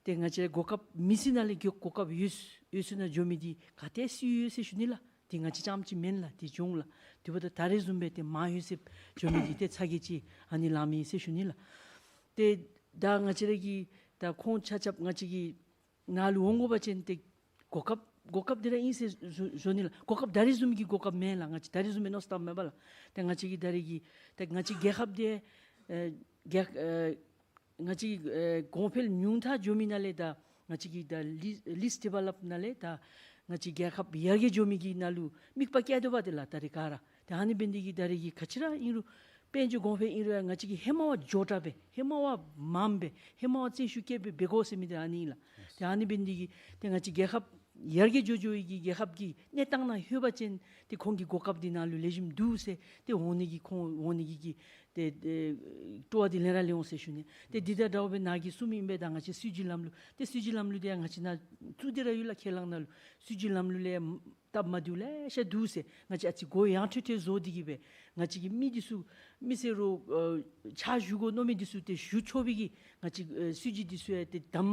ཏེ་ང་བཅས་གོ་སྐབས་མི་སེར་ནང་ལས་གོ་གོ་སྐབས་ཡོད་ཡོད་ས་ནང་འགྱོ་མི་འདི་ག་ཏེ་སུ་ཡོད་ཟེར་ཞུ་ནི་ལགས། ཏེ་ང་བཅས་རྐྱངམ་ཅིག་མེན་ལགས། ཏེ་འབྱུང་ལགས། དེ་འབདཝ་ད་ད་རེས་བཟུམ་སྦེ་ཏེ་མང་ཡོད་ཟེར་འགྱོ་མི་འདི་ཏེ་ཚ་གྱང་ཅིག་ཨ་ནི་ལང་མི་ཨིན་ཟེར་ཞུ་ནི་ལགས། ཏེ་ད་ང་བཅས་ར་གི་ད་ཁོང་ཆ་ཁྱབ་ང་བཅས་ཀྱི་ནཱ་ལུ་འོང་དགོ་པ་ཅིན་ཏེ་གོ་སྐབས་ གོ་སྐབས་འདི་ར་ཨིན་ཟེར་ཞུ་ཞུ་ནི་ལགས། གོ་སྐབས་ད་རིས་བཟུམ་གྱི་གོ་སྐབས་མེན་ལགས། ང་བཅས་ད་རིས་བཟུམ་མའི་མནོ་བསམ་མེད་པ་ལགས། ཏེ་ང་བཅས་ཀྱི་ད་རིས་ཀྱི་ཏེ་ང་བཅས་རྒྱལ་ཁབ་འདི་ཨེ་རྒྱལ་ཨེ་ང་བཅས་ཨེ་གོང་འཕེལ་ཉུང་མཐའ་འགྱོ་མི་ནང་ལས་ད་ང་བཅས་ཀྱི་ད་ལི་ལིསཊ་ཌི་ཝེ་ལོབ་ནང་ལས་ད་ང་བཅས་རྒྱལ་ཁབ་ཡར་རྒྱས་འགྱོ་མི་གི་ནང་ལུ་མིག་དཔེ་བཀལ་དོ་བ་ཏེ་ལགས། ད་རིས་ག་ར་ཏེ་ཨ་ནི་འབད་ནི་འདི་གིས་ད་རིས་ཀྱི་ག་ཅི་ར་ཨིན་རུང་དཔལ་འབྱོར་གོང་འཕེལ་ཨིན་རུང་ཡང་ང་བཅས་ཀྱིས་ཧེ་མ་བ་མགྱོགས་དྲགས་སྦེ་ཧེ་མ་བ་མངམ་སྦེ་ཧེ་མ་བ་བརྩོན་ཤུགས་བསྐྱེད་སྦེ་འབད་དགོ་ཟེར་མི་འདི་ཨ་ནི་ཨིན་ལགས། ཏེ་ཨ་ནི་འབད་ནི་འདི་གིས་ཏེ་ང་བཅས་རྒྱལ་ཁབ་ཡར་རྒྱས་འགྱོ་འགྱོ་བའི་གི་རྒྱལ་ཁབ་ཀྱི་གནས་སྟངས་ནང་ལྷོད་པ་ཅིན་ཏེ་ཁོང་གི་གོ་སྐབས་འདི་ནང་ལུ་ལེགས་ཤོམ་འདུག་ཟེར་ཏེ་འོང་ནི་གི་ཁོང་འོང་ནི་གི་གི་ཏེ་ཨེ་སྤྲོ་བ་འདི་ལེན་ར་ལེན་འོང་ཟེར་ཞུ་ནི། ཏེ་འདི་དང་འདྲཝ་སྦེ་ནཱ་གིས་གསུངས་མི་ཨིན་པས། ད་ང་བཅས་སྲིད་བྱུས་ལམ་ལུགས་ཏེ་སྲིད་བྱུས་ལམ་ལུགས་འདི་ཡང་ང་བཅས་ནཱ་བཙུགས་ཏེ་ར་ཡོད་ལགས། ཁས་བླངས་ནང་ལུ་སྲིད་བྱུས་ལམ་ལུགས་ལས་སྟབས་མ་བདེཝ་ལེ་ཤ་འདུག་ཟེར་ང་བཅས་ཨ་ཙི་མགོ་ཡངས་ཁྲོལ་ཁྲོལ་བཟོ་སྟེ་གི་སྦེ་ང་བཅས་ཀྱི་མི་འདི་ཚུ་མི་སེར་རོགས་ཨེ་ཕྱག་ཞུ་དགོ་མནོ་མི་འདི་ཚུ་ཏེ་ཞུ་ཆོག་པའི་གི་ང་བཅས་ཨེ་སྲིད་བྱུས་འདི་ཚུ་ཡང་ཏེ་དམ་